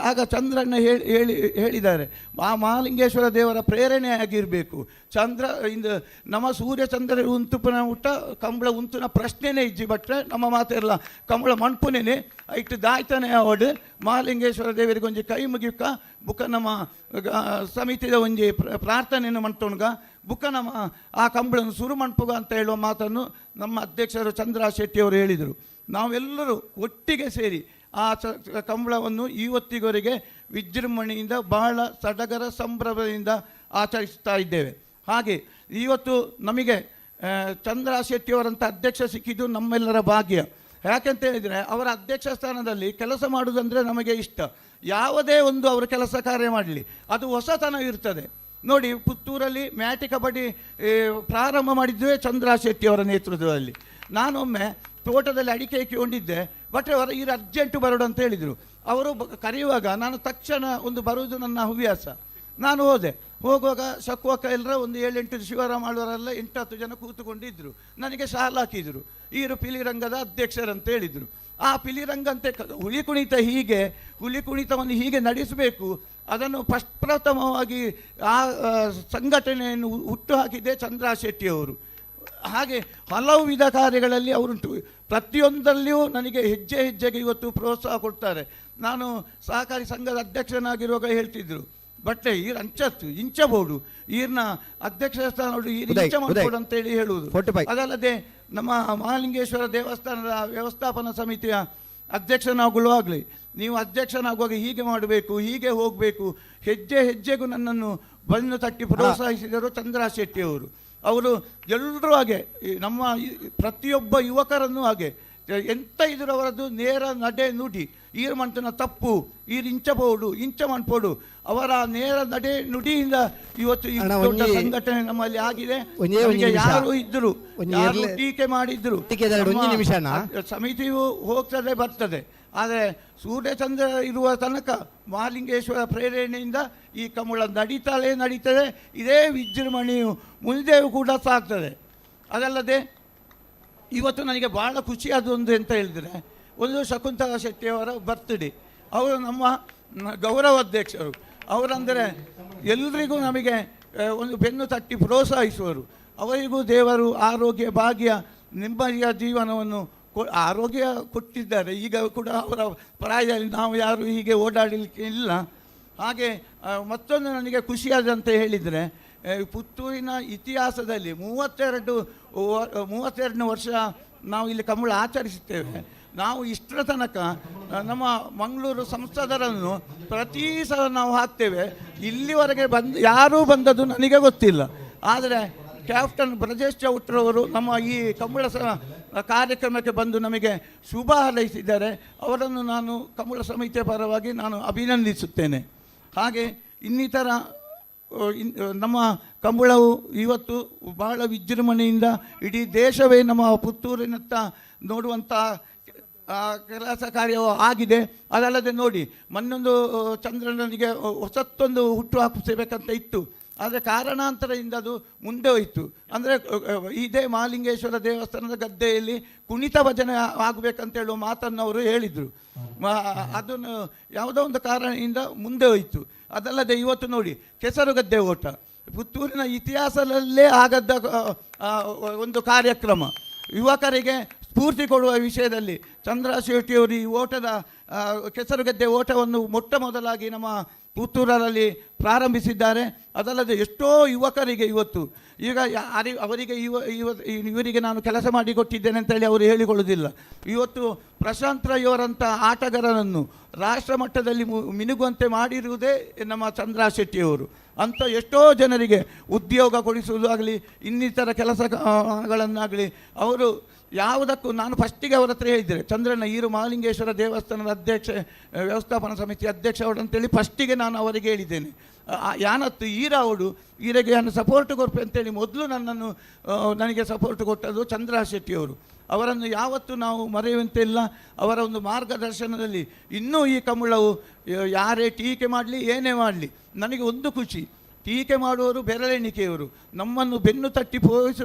ಆಗ ಚಂದ್ರಣ್ಣ ಹೇಳಿ ಹೇಳಿ ಹೇಳಿದ್ದಾರೆ, ಆ ಮಹಾಲಿಂಗೇಶ್ವರ ದೇವರ ಪ್ರೇರಣೆ ಆಗಿರಬೇಕು. ಚಂದ್ರ ಇಂದು ನಮ್ಮ ಸೂರ್ಯ ಚಂದ್ರ ಉಂತುಪನ ಊಟ ಕಂಬಳ ಉಂತುನ ಪ್ರಶ್ನೆನೇ ಇಜ್ಜಿ ಬಟ್ರೆ ನಮ್ಮ ಮಾತಿರಲ್ಲ ಕಂಬಳ ಮಣ್ಪುನೇನೆ ಐಟ್ ದಾಯ್ತಾನೆ ಅವಡು ಮಹಾಲಿಂಗೇಶ್ವರ ದೇವರಿಗೆ ಒಂಜಿ ಕೈ ಮುಗಿಯುಕ್ಕ ಬುಕ್ಕ ನಮ್ಮ ಸಮಿತಿದ ಒಂಜಿ ಪ್ರಾರ್ಥನೆಯನ್ನು ಮಂಟೋಣ್ಗ ಬುಕ್ಕ ನಮ್ಮ ಆ ಕಂಬಳನ್ನು ಸುರು ಮಣ್ಪುಗ ಅಂತ ಹೇಳುವ ಮಾತನ್ನು ನಮ್ಮ ಅಧ್ಯಕ್ಷರು ಚಂದ್ರ ಶೆಟ್ಟಿಯವರು ಹೇಳಿದರು. ನಾವೆಲ್ಲರೂ ಒಟ್ಟಿಗೆ ಸೇರಿ ಆ ಕಂಬಳವನ್ನು ಇವತ್ತಿಗವರೆಗೆ ವಿಜೃಂಭಣೆಯಿಂದ ಬಹಳ ಸಡಗರ ಸಂಭ್ರಮದಿಂದ ಆಚರಿಸ್ತಾ ಇದ್ದೇವೆ. ಹಾಗೆ ಇವತ್ತು ನಮಗೆ ಚಂದ್ರ ಶೆಟ್ಟಿಯವರಂಥ ಅಧ್ಯಕ್ಷ ಸಿಕ್ಕಿದ್ದು ನಮ್ಮೆಲ್ಲರ ಭಾಗ್ಯ. ಯಾಕೆಂತ ಹೇಳಿದರೆ ಅವರ ಅಧ್ಯಕ್ಷ ಸ್ಥಾನದಲ್ಲಿ ಕೆಲಸ ಮಾಡುವುದಂದರೆ ನಮಗೆ ಇಷ್ಟ. ಯಾವುದೇ ಒಂದು ಅವರು ಕೆಲಸ ಕಾರ್ಯ ಮಾಡಲಿ, ಅದು ಹೊಸತನ ಇರ್ತದೆ. ನೋಡಿ, ಪುತ್ತೂರಲ್ಲಿ ಮ್ಯಾಟಿ ಕಬಡ್ಡಿ ಪ್ರಾರಂಭ ಮಾಡಿದ್ದೇ ಚಂದ್ರ ಶೆಟ್ಟಿಯವರ ನೇತೃತ್ವದಲ್ಲಿ. ನಾನೊಮ್ಮೆ ತೋಟದಲ್ಲಿ ಅಡಿಕೆ ಕೊಂಡಿದ್ದೆ, ಬಟ್ ಅವರು ಈಗ ಅರ್ಜೆಂಟು ಬರೋಡು ಅಂತ ಹೇಳಿದರು. ಅವರು ಕರೆಯುವಾಗ ನಾನು ತಕ್ಷಣ ಒಂದು ಬರುವುದು ನನ್ನ ಹವ್ಯಾಸ. ನಾನು ಹೋದೆ. ಹೋಗುವಾಗ ಶಕ್ವಕ್ಕ ಎಲ್ಲರ ಒಂದು 7-8 ಶಿವರಾಮ ಆಳ್ವರೆಲ್ಲ 8-10 ಜನ ಕೂತುಕೊಂಡಿದ್ದರು. ನನಗೆ ಶಾಲ್ ಹಾಕಿದರು. ಈರು ಪಿಲಿರಂಗದ ಅಧ್ಯಕ್ಷರಂತ ಹೇಳಿದರು. ಆ ಪಿಲಿರಂಗಂತೆ ಹುಲಿ ಕುಣಿತ ಹೀಗೆ, ಹುಲಿ ಕುಣಿತವನ್ನು ಹೀಗೆ ನಡೆಸಬೇಕು, ಅದನ್ನು ಫಸ್ಟ್ ಪ್ರಥಮವಾಗಿ ಆ ಸಂಘಟನೆಯನ್ನು ಹುಟ್ಟು ಹಾಕಿದ್ದೇ ಚಂದ್ರ ಶೆಟ್ಟಿಯವರು. ಹಾಗೆ ಹಲವು ವಿಧ ಕಾರ್ಯಗಳಲ್ಲಿ ಅವರುಂಟು. ಪ್ರತಿಯೊಂದರಲ್ಲಿಯೂ ನನಗೆ ಹೆಜ್ಜೆ ಹೆಜ್ಜೆಗೆ ಇವತ್ತು ಪ್ರೋತ್ಸಾಹ ಕೊಡ್ತಾರೆ. ನಾನು ಸಹಕಾರಿ ಸಂಘದ ಅಧ್ಯಕ್ಷನಾಗಿರುವಾಗ ಹೇಳ್ತಿದ್ರು, ಬಟ್ಟೆ ಈರ್ ಅಂಚತ್ತು ಇಂಚಬಹುದು, ಈರ್ನ ಅಧ್ಯಕ್ಷ ಸ್ಥಾನ ಈರ್ ಇಂಚ ಮಾಡ್ಬೋದು ಅಂತೇಳಿ ಹೇಳುವುದು. ಅದಲ್ಲದೆ ನಮ್ಮ ಮಹಾಲಿಂಗೇಶ್ವರ ದೇವಸ್ಥಾನದ ವ್ಯವಸ್ಥಾಪನಾ ಸಮಿತಿಯ ಅಧ್ಯಕ್ಷನಾಗುವಾಗಲಿ, ನೀವು ಅಧ್ಯಕ್ಷನಾಗುವಾಗ ಹೀಗೆ ಮಾಡಬೇಕು, ಹೀಗೆ ಹೋಗಬೇಕು, ಹೆಜ್ಜೆ ಹೆಜ್ಜೆಗೂ ನನ್ನನ್ನು ಬೆನ್ನು ತಟ್ಟಿ ಪ್ರೋತ್ಸಾಹಿಸಿದರು ಚಂದ್ರ ಶೆಟ್ಟಿಯವರು. ಅವರು ಎಲ್ಲರೂ ಹಾಗೆ, ನಮ್ಮ ಪ್ರತಿಯೊಬ್ಬ ಯುವಕರನ್ನು ಹಾಗೆ ಎಂತ ಇದ್ರು ಅವರದ್ದು ನೇರ ನಡೆ ನುಡಿ. ಈರು ಮಂಟನ ತಪ್ಪು, ಈರು ಇಂಚಬಹುದು, ಇಂಚ ಮನ್ಪೋಡು, ಅವರ ನೇರ ನಡೆ ನುಡಿಯಿಂದ ಇವತ್ತು ಈ ದೊಡ್ಡ ಸಂಘಟನೆ ನಮ್ಮಲ್ಲಿ ಆಗಿದೆ. ಯಾರು ಇದ್ರು, ಯಾರು ಟೀಕೆ ಮಾಡಿದ್ರು, ಸಮಿತಿಯು ಹೋಗ್ತದೆ ಬರ್ತದೆ. ಆದರೆ ಸೂರ್ಯಚಂದ್ರ ಇರುವ ತನಕ ಮಹಾಲಿಂಗೇಶ್ವರ ಪ್ರೇರಣೆಯಿಂದ ಈ ಕಂಬಳ ನಡೀತಾಳೆ ನಡೀತದೆ. ಇದೇ ವಿಜೃಂಭಣೆಯು ಮುಂದೆಯೂ ಕೂಡ ಸಾಗ್ತದೆ. ಅದಲ್ಲದೆ ಇವತ್ತು ನನಗೆ ಭಾಳ ಖುಷಿಯಾದೊಂದು ಅಂತ ಹೇಳಿದರೆ, ಒಂದು ಶಕುಂತಲಾ ಶೆಟ್ಟಿಯವರ ಬರ್ತ್ಡೇ. ಅವರು ನಮ್ಮ ಗೌರವ ಅಧ್ಯಕ್ಷರು. ಅವರಂದರೆ ಎಲ್ರಿಗೂ ನಮಗೆ ಒಂದು ಬೆನ್ನು ತಟ್ಟಿ ಪ್ರೋತ್ಸಾಹಿಸುವರು. ಅವರಿಗೂ ದೇವರು ಆರೋಗ್ಯ ಭಾಗ್ಯ ನೆಮ್ಮದಿಯ ಜೀವನವನ್ನು ಆರೋಗ್ಯ ಕೊಟ್ಟಿದ್ದಾರೆ. ಈಗ ಕೂಡ ಅವರ ಪ್ರಾಯದಲ್ಲಿ ನಾವು ಯಾರು ಹೀಗೆ ಓಡಾಡಲಿಕ್ಕೆ ಇಲ್ಲ. ಹಾಗೆ ಮತ್ತೊಂದು ನನಗೆ ಖುಷಿಯಾದಂತ ಹೇಳಿದರೆ, ಪುತ್ತೂರಿನ ಇತಿಹಾಸದಲ್ಲಿ 32ನೇ ವರ್ಷ ನಾವು ಇಲ್ಲಿ ಕಂಬಳ ಆಚರಿಸುತ್ತೇವೆ. ನಾವು ಇಷ್ಟರ ತನಕ ನಮ್ಮ ಮಂಗಳೂರು ಸಂಸದರನ್ನು ಪ್ರತಿ ಸಲ ನಾವು ಹಾಕ್ತೇವೆ. ಇಲ್ಲಿವರೆಗೆ ಬಂದು ಯಾರೂ ಬಂದದ್ದು ನನಗೆ ಗೊತ್ತಿಲ್ಲ. ಆದರೆ ಕ್ಯಾಪ್ಟನ್ ಬ್ರಜೇಶ್ ಚೌಟ್ರವರು ನಮ್ಮ ಈ ಕಂಬಳ ಕಾರ್ಯಕ್ರಮಕ್ಕೆ ಬಂದು ನಮಗೆ ಶುಭ ಹಾರೈಸಿದ್ದಾರೆ. ಅವರನ್ನು ನಾನು ಕಂಬಳ ಸಮಿತಿಯ ಪರವಾಗಿ ನಾನು ಅಭಿನಂದಿಸುತ್ತೇನೆ. ಹಾಗೆ ಇನ್ನಿತರ ನಮ್ಮ ಕಂಬಳವು ಇವತ್ತು ಬಹಳ ವಿಜೃಂಭಣೆಯಿಂದ ಇಡೀ ದೇಶವೇ ನಮ್ಮ ಪುತ್ತೂರಿನತ್ತ ನೋಡುವಂಥ ಕೆಲಸ ಕಾರ್ಯವು ಆಗಿದೆ. ಅದಲ್ಲದೆ ನೋಡಿ, ಮೊನ್ನೊಂದು ಚಂದ್ರನಿಗೆ ಹೊಸತ್ತೊಂದು ಹುಟ್ಟು ಹಾಕಿಸಬೇಕಂತ ಇತ್ತು, ಆದರೆ ಕಾರಣಾಂತರದಿಂದ ಅದು ಮುಂದೆ ಹೋಯಿತು. ಅಂದರೆ ಇದೇ ಮಹಾಲಿಂಗೇಶ್ವರ ದೇವಸ್ಥಾನದ ಗದ್ದೆಯಲ್ಲಿ ಕುಣಿತ ಭಜನೆ ಆಗಬೇಕಂತ ಹೇಳುವ ಮಾತನ್ನು ಅವರು ಹೇಳಿದರು. ಅದನ್ನು ಯಾವುದೋ ಒಂದು ಕಾರಣದಿಂದ ಮುಂದೆ ಹೋಯಿತು. ಅದಲ್ಲದೆ ಇವತ್ತು ನೋಡಿ, ಕೆಸರುಗದ್ದೆ ಓಟ ಪುತ್ತೂರಿನ ಇತಿಹಾಸದಲ್ಲೇ ಆಗದ ಒಂದು ಕಾರ್ಯಕ್ರಮ. ಯುವಕರಿಗೆ ಸ್ಫೂರ್ತಿ ಕೊಡುವ ವಿಷಯದಲ್ಲಿ ಚಂದ್ರ ಶೆಟ್ಟಿಯವರು ಈ ಓಟದ ಕೆಸರುಗದ್ದೆ ಓಟವನ್ನು ಮೊಟ್ಟ ಮೊದಲಾಗಿ ನಮ್ಮ ಪುತ್ತೂರಲ್ಲಿ ಪ್ರಾರಂಭಿಸಿದ್ದಾರೆ. ಅದಲ್ಲದೆ ಎಷ್ಟೋ ಯುವಕರಿಗೆ ಇವತ್ತು ಈಗ ಅವರಿಗೆ ಇವರಿಗೆ ನಾನು ಕೆಲಸ ಮಾಡಿಕೊಟ್ಟಿದ್ದೇನೆ ಅಂತೇಳಿ ಅವರು ಹೇಳಿಕೊಳ್ಳುವುದಿಲ್ಲ. ಇವತ್ತು ಪ್ರಶಾಂತ್ ರೈಯವರಂಥ ಆಟಗಾರರನ್ನು ರಾಷ್ಟ್ರ ಮಟ್ಟದಲ್ಲಿ ಮಿನುಗುವಂತೆ ಮಾಡಿರುವುದೇ ನಮ್ಮ ಚಂದ್ರ ಶೆಟ್ಟಿಯವರು. ಅಂಥ ಎಷ್ಟೋ ಜನರಿಗೆ ಉದ್ಯೋಗ ಕೊಡಿಸುವುದಾಗಲಿ ಇನ್ನಿತರ ಕೆಲಸಗಳನ್ನಾಗಲಿ ಅವರು ಯಾವುದಕ್ಕೂ ನಾನು ಫಸ್ಟಿಗೆ ಅವರ ಹತ್ರ ಹೇಳಿದ್ದೆ, ಚಂದ್ರನ ಈರು ಮಹಾಲಿಂಗೇಶ್ವರ ದೇವಸ್ಥಾನದ ಅಧ್ಯಕ್ಷ, ವ್ಯವಸ್ಥಾಪನಾ ಸಮಿತಿ ಅಧ್ಯಕ್ಷ ಅವರು ಅಂತೇಳಿ ಫಸ್ಟಿಗೆ ನಾನು ಅವರಿಗೆ ಹೇಳಿದ್ದೇನೆ. ಯಾನತ್ತು ಈರಾವಡು ಈರೆಗೆ ನಾನು ಸಪೋರ್ಟ್ ಕೊರ್ಪೆ ಅಂತೇಳಿ ಮೊದಲು ನನ್ನನ್ನು ನನಗೆ ಸಪೋರ್ಟ್ ಕೊಟ್ಟದ್ದು ಚಂದ್ರ ಶೆಟ್ಟಿಯವರು. ಅವರನ್ನು ಯಾವತ್ತೂ ನಾವು ಮರೆಯುವಂತೆ ಇಲ್ಲ. ಅವರ ಒಂದು ಮಾರ್ಗದರ್ಶನದಲ್ಲಿ ಇನ್ನೂ ಈ ಕಂಬಳವು ಯಾರೇ ಟೀಕೆ ಮಾಡಲಿ ಏನೇ ಮಾಡಲಿ ನನಗೆ ಒಂದು ಖುಷಿ, ಟೀಕೆ ಮಾಡುವವರು ಬೆರಳೆಣಿಕೆಯವರು, ನಮ್ಮನ್ನು ಬೆನ್ನು ತಟ್ಟಿ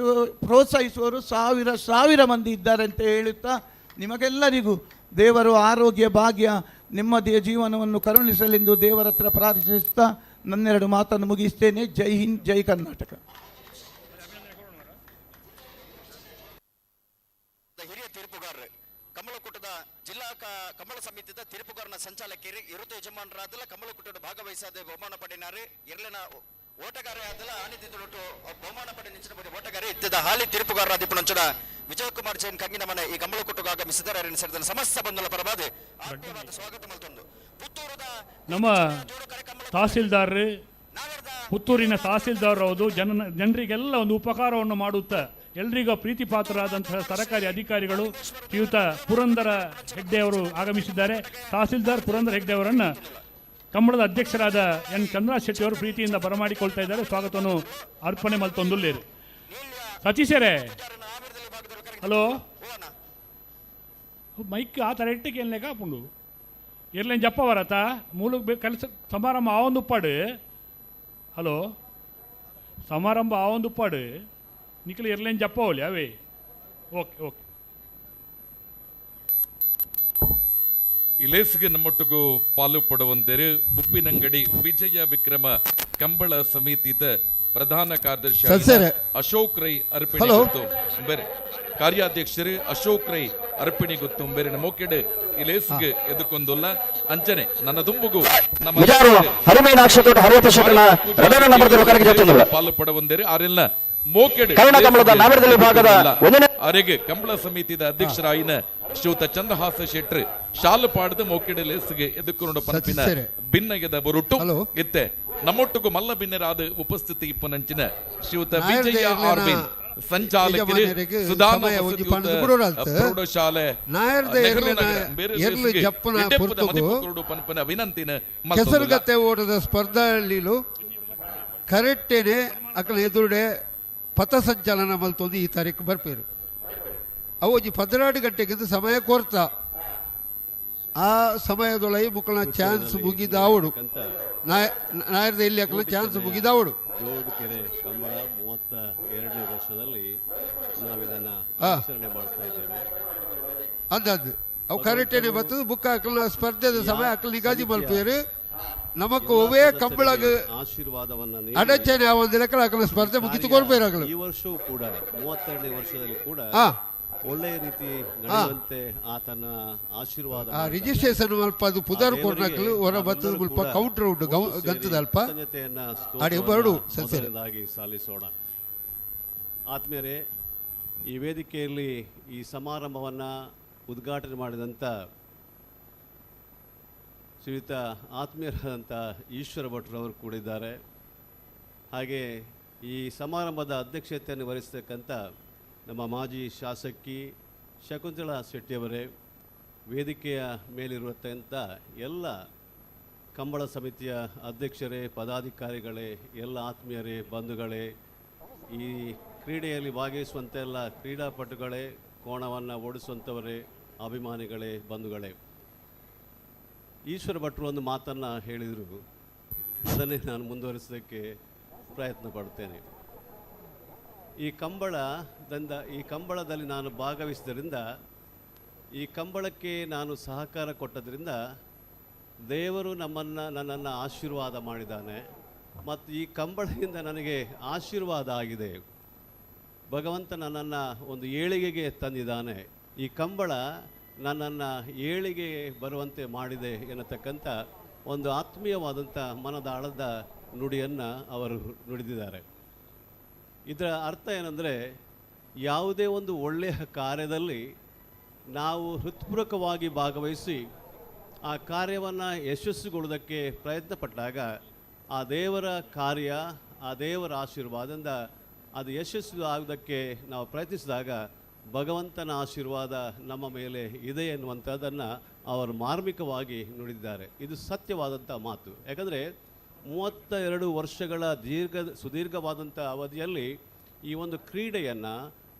ಪ್ರೋತ್ಸಾಹಿಸುವವರು ಸಾವಿರ ಸಾವಿರ ಮಂದಿ ಇದ್ದಾರೆ ಅಂತ ಹೇಳುತ್ತಾ ನಿಮಗೆಲ್ಲರಿಗೂ ದೇವರು ಆರೋಗ್ಯ ಭಾಗ್ಯ ನೆಮ್ಮದಿಯ ಜೀವನವನ್ನು ಕರುಣಿಸಲೆಂದು ದೇವರ ಹತ್ರ ಪ್ರಾರ್ಥಿಸುತ್ತಾ ನನ್ನೆರಡು ಮಾತನ್ನು ಮುಗಿಸ್ತೇನೆ. ಜೈ ಹಿಂದ್, ಜೈ ಕರ್ನಾಟಕ. ಹಿರಿಯ ತೀರ್ಪುಗಾರರು ಕಮಲಕೂಟದ ಜಿಲ್ಲಾ ಕಮಲ ಸಮಿತಿದ ತೀರ್ಪುಗಾರನ ಸಂಚಾಲಕರು ಇರುತ್ತ ಯಜಮಾನರಾದಲ್ಲ ಕಮಲಕೂಟದ ಭಾಗವಹಿಸಾದ ಬಹುಮಾನ ಪಡೆಯಿನಾರು ಇರ್ಲಿನ ಓಟಗಾರ ಆದಲ್ಲ ಆನಿದಿದ್ದೊಟ್ಟು ಬಹುಮಾನ ಪಡೆ ನಿಂಚಿನ ಬರಿ ಓಟಗಾರ ಇತ್ತಿದ ಹಾಲಿ ತೀರ್ಪುಗಾರರಾದ ಪುಣಂಚನ ವಿಜಯಕುಮಾರ್ ಜೈನ್ ಕಂಗಿನ ಮನೆ ಈ ಕಮಲಕೂಟಗ ಆಗಮಿಸಿದ್ದಾರೆ. ಸೇರಿದ ಸಮಸ್ತ ಬಂಧುಗಳ ಪರವಾದ ಆತ್ಮೀಯವಾದ ಸ್ವಾಗತ ಮಲ್ತೊಂದು ಪುತ್ತೂರದ ನಮ್ಮ ತಹಸೀಲ್ದಾರ್, ಪುತ್ತೂರಿನ ತಹಸೀಲ್ದಾರ್ ಹೌದು, ಜನರಿಗೆಲ್ಲ ಒಂದು ಉಪಕಾರವನ್ನು ಮಾಡುತ್ತಾ ಎಲ್ರಿಗೂ ಪ್ರೀತಿ ಪಾತ್ರರಾದಂತಹ ಸರಕಾರಿ ಅಧಿಕಾರಿಗಳು ಶ್ರೀಯುತ ಪುರಂದರ ಹೆಗ್ಡೆ ಅವರು ಆಗಮಿಸಿದ್ದಾರೆ. ತಹಸೀಲ್ದಾರ್ ಪುರಂದರ ಹೆಗ್ಡೆ ಅವರನ್ನು ಕಂಬಳದ ಅಧ್ಯಕ್ಷರಾದ ಎನ್ ಚಂದ್ರ ಶೆಟ್ಟಿ ಅವರು ಪ್ರೀತಿಯಿಂದ ಬರಮಾಡಿಕೊಳ್ತಾ ಇದ್ದಾರೆ. ಸ್ವಾಗತವನ್ನು ಅರ್ಪಣೆ ಮಲ್ತೊಂದುಲ್ಲೇರು. ಸತೀಶರೇ, ಹಲೋ, ಮೈಕ್ ಆ ಥರ ಎಟ್ಟಿಗೆ ಏನ್ಲೇಕ ಪುಂಡು ಇರ್ಲೇನು ಜಪ್ಪ ಬರತ್ತ ಮೂಲಕ್ಕೆ ಕೆಲಸ ಸಮಾರಂಭ ಆ ಒಂದು ಉಪ್ಪಾಡು. ಹಲೋ, ಸಮಾರಂಭ ಆ ಒಂದು ಉಪ್ಪಾಡು ನಿಖಲ್ ಇರ್ಲೇನು ಜಪ್ಪ ಹೋಲಿ ಅವೇ. Okay okay. ಇಲೇಸ್ಗೆ ನಮ್ಮೊಟ್ಟಿಗೂ ಪಾಲು ಪಡುವಂತಿರು ಉಪ್ಪಿನಂಗಡಿ ವಿಜಯ ವಿಕ್ರಮ ಕಂಬಳ ಸಮಿತಿದ ಪ್ರಧಾನ ಕಾರ್ಯದರ್ಶಿ ಅಶೋಕ್ ರೈ ಅರ್ಪಿಣಿ ಗೊತ್ತು ಬೇರೆ ಕಾರ್ಯಾಧ್ಯಕ್ಷರು ಅಶೋಕ್ ರೈ ಅರ್ಪಿಣಿ ಗೊತ್ತು ಬೇರೆ ನಮ್ಮೊಕ್ಕೆಡೆ ಇಲೇಸ್ಗೆ ಎದುಕೊಂದುಲ್ಲ ಅಂಚನೆ ನನ್ನ ದುಂಬುಗು ನಮ್ಮ ಪಾಲು ಪಡುವಂದಿರು ಆರೆಲ್ಲ ಮೋಕೆಡೆ ಅರೆಗೆ ಕಂಬಳ ಸಮಿತಿದ ಅಧ್ಯಕ್ಷರಾಯಿನ ಶ್ರೀಯುತ ಚಂದ್ರಹಾಸ ಶೆಟ್ರು ಶಾಲು ಪಾಡದ ಮೋಕೆಡೆ ಲೇಸ್ಗೆ ಎದುಕೊಂಡು ಪನಪಿನ ಭಿನ್ನಗೆದ ಬರುಟ್ಟು ಇತ್ತೆ ನಮ್ಮೊಟ್ಟಿಗೂ ಮಲ್ಲ ಬಿನ್ನರಾದ ಉಪಸ್ಥಿತಿ ಇಪ್ಪನಂಚಿನ ಶ್ರೀಯುತ ವಿಜಯ ಆರ್ವಿನ್ ಸಂಚಾಲಕರು ಸುಧಾಮ ಪ್ರೌಢಶಾಲೆ ವಿನಂತಿನ ಕೆಸರುಗತ್ತೆ ಓಟದ ಸ್ಪರ್ಧಾಳಿಲು ಕರೆಕ್ಟೇನೆ ಅಕಲ ಎದುರುಡೆ ಪಥಸಂಚಲನ ಮಲ್ತೊಂದು ಈ ತಾರೀಕು ಬರ್ಪೇರು. ಅವೊಂಜಿ 12 ಗಂಟೆಗಿಂತ ಸಮಯ ಕೋರ್ತ ಆ ಸಮಯದೊಳಗೆ ಮುಕ್ಕಳ ಚಾನ್ಸ್ ಮುಗಿದಾವಡು ನಾಯರದ ಇಲ್ಲಿ ಅಕಲ ಚಾನ್ಸ್ ಮುಗಿದಾವಡು. ಜೋಡುಕೆರೆ ಕಂಬಳ 32ನೇ ವರ್ಷದಲ್ಲಿ ನಾವಿದನ್ನು ಆಚರಣೆ ಮಾಡ್ತಾ ಇದ್ದೇವೆ. ಅಂದಾಜು ಅವು ಕರೆಕ್ಟೇನೆ ಬರ್ತದೆ. ಬುಕ್ ಅಕಲ್ನ ಸ್ಪರ್ಧೆದ ಸಮಯ ಅಕಲ್ ನಿಗಾದಿ ಮಲ್ಪೇರು ನಮಕ್ ಒವೇ ಕಂಬಳಗ ಆಶೀರ್ವಾದವನ್ನು ಅಡಚಣೆ ಆವಂದಿಲ್ಲ ಅಕಲ ಸ್ಪರ್ಧೆ ಮುಗಿತು ಕೊಡ್ಬೇರಾಗಲು. ಈ ವರ್ಷವೂ ಕೂಡ 32ನೇ ವರ್ಷದಲ್ಲಿ ಕೂಡ ಒಳ್ಳೆಯ ರೀತಿ ನಡೆಯುವಂತೆ ಆತನ ಆಶೀರ್ವಾದ. ರಿಜಿಸ್ಟ್ರೇಷನ್ ಅಲ್ಪ ಅದು ಪುದರ್ ಕೊಡ್ನಕಲು ಹೊರ ಬತ್ತದ ಮುಲ್ಪ ಕೌಂಟರ್ ಉಂಟು ಗಂತದ ಅಲ್ಪ ಅಡಿ ಬರಡು ಮೊದಲನೇದಾಗಿ ಸಲ್ಲಿಸೋಣ. ಆತ್ಮೀಯರೇ, ಈ ವೇದಿಕೆಯಲ್ಲಿ ಈ ಸಮಾರಂಭವನ್ನು ಉದ್ಘಾಟನೆ ಮಾಡಿದಂಥ ಶ್ರೀಯುತ ಆತ್ಮೀಯರಾದಂಥ ಈಶ್ವರ ಭಟ್ರವರು ಕೂಡ ಇದ್ದಾರೆ. ಹಾಗೆ ಈ ಸಮಾರಂಭದ ಅಧ್ಯಕ್ಷತೆಯನ್ನು ವಹಿಸ್ತಕ್ಕಂಥ ನಮ್ಮ ಮಾಜಿ ಶಾಸಕಿ ಶಕುಂತಲಾ ಶೆಟ್ಟಿಯವರೇ, ವೇದಿಕೆಯ ಮೇಲಿರುವಂಥ ಎಲ್ಲ ಕಂಬಳ ಸಮಿತಿಯ ಅಧ್ಯಕ್ಷರೇ, ಪದಾಧಿಕಾರಿಗಳೇ, ಎಲ್ಲ ಆತ್ಮೀಯರೇ, ಬಂಧುಗಳೇ, ಈ ಕ್ರೀಡೆಯಲ್ಲಿ ಭಾಗವಹಿಸುವಂಥ ಎಲ್ಲ ಕ್ರೀಡಾಪಟುಗಳೇ, ಕೋಣವನ್ನು ಓಡಿಸುವಂಥವರೇ, ಅಭಿಮಾನಿಗಳೇ, ಬಂಧುಗಳೇ, ಈಶ್ವರ ಭಟ್ರು ಒಂದು ಮಾತನ್ನು ಹೇಳಿದರು, ಅದನ್ನೇ ನಾನು ಮುಂದುವರಿಸೋದಕ್ಕೆ ಪ್ರಯತ್ನ ಪಡ್ತೇನೆ. ಈ ಕಂಬಳದಲ್ಲಿ ನಾನು ಭಾಗವಹಿಸಿದ್ದರಿಂದ, ಈ ಕಂಬಳಕ್ಕೆ ನಾನು ಸಹಕಾರ ಕೊಟ್ಟದ್ರಿಂದ ದೇವರು ನನ್ನನ್ನು ಆಶೀರ್ವಾದ ಮಾಡಿದ್ದಾನೆ ಮತ್ತು ಈ ಕಂಬಳದಿಂದ ನನಗೆ ಆಶೀರ್ವಾದ ಆಗಿದೆ. ಭಗವಂತ ನನ್ನನ್ನು ಒಂದು ಏಳಿಗೆಗೆ ತಂದಿದ್ದಾನೆ. ಈ ಕಂಬಳ ನನ್ನನ್ನು ಏಳಿಗೆ ಬರುವಂತೆ ಮಾಡಿದೆ ಎನ್ನತಕ್ಕಂಥ ಒಂದು ಆತ್ಮೀಯವಾದಂಥ ಮನದಾಳದ ನುಡಿಯನ್ನು ಅವರು ನುಡಿದಿದ್ದಾರೆ. ಇದರ ಅರ್ಥ ಏನಂದರೆ, ಯಾವುದೇ ಒಂದು ಒಳ್ಳೆಯ ಕಾರ್ಯದಲ್ಲಿ ನಾವು ಹೃತ್ಪೂರ್ವಕವಾಗಿ ಭಾಗವಹಿಸಿ ಆ ಕಾರ್ಯವನ್ನು ಯಶಸ್ಸುಗೊಳ್ಳುವುದಕ್ಕೆ ಪ್ರಯತ್ನ ಪಟ್ಟಾಗ ಆ ದೇವರ ಕಾರ್ಯ, ಆ ದೇವರ ಆಶೀರ್ವಾದದಿಂದ ಅದು ಯಶಸ್ಸು ಆಗೋದಕ್ಕೆ ನಾವು ಪ್ರಯತ್ನಿಸಿದಾಗ ಭಗವಂತನ ಆಶೀರ್ವಾದ ನಮ್ಮ ಮೇಲೆ ಇದೆ ಎನ್ನುವಂಥದ್ದನ್ನು ಅವರು ಮಾರ್ಮಿಕವಾಗಿ ನುಡಿದಿದ್ದಾರೆ. ಇದು ಸತ್ಯವಾದಂಥ ಮಾತು. ಯಾಕಂದರೆ 32 ವರ್ಷಗಳ ಸುದೀರ್ಘವಾದಂಥ ಅವಧಿಯಲ್ಲಿ ಈ ಒಂದು ಕ್ರೀಡೆಯನ್ನು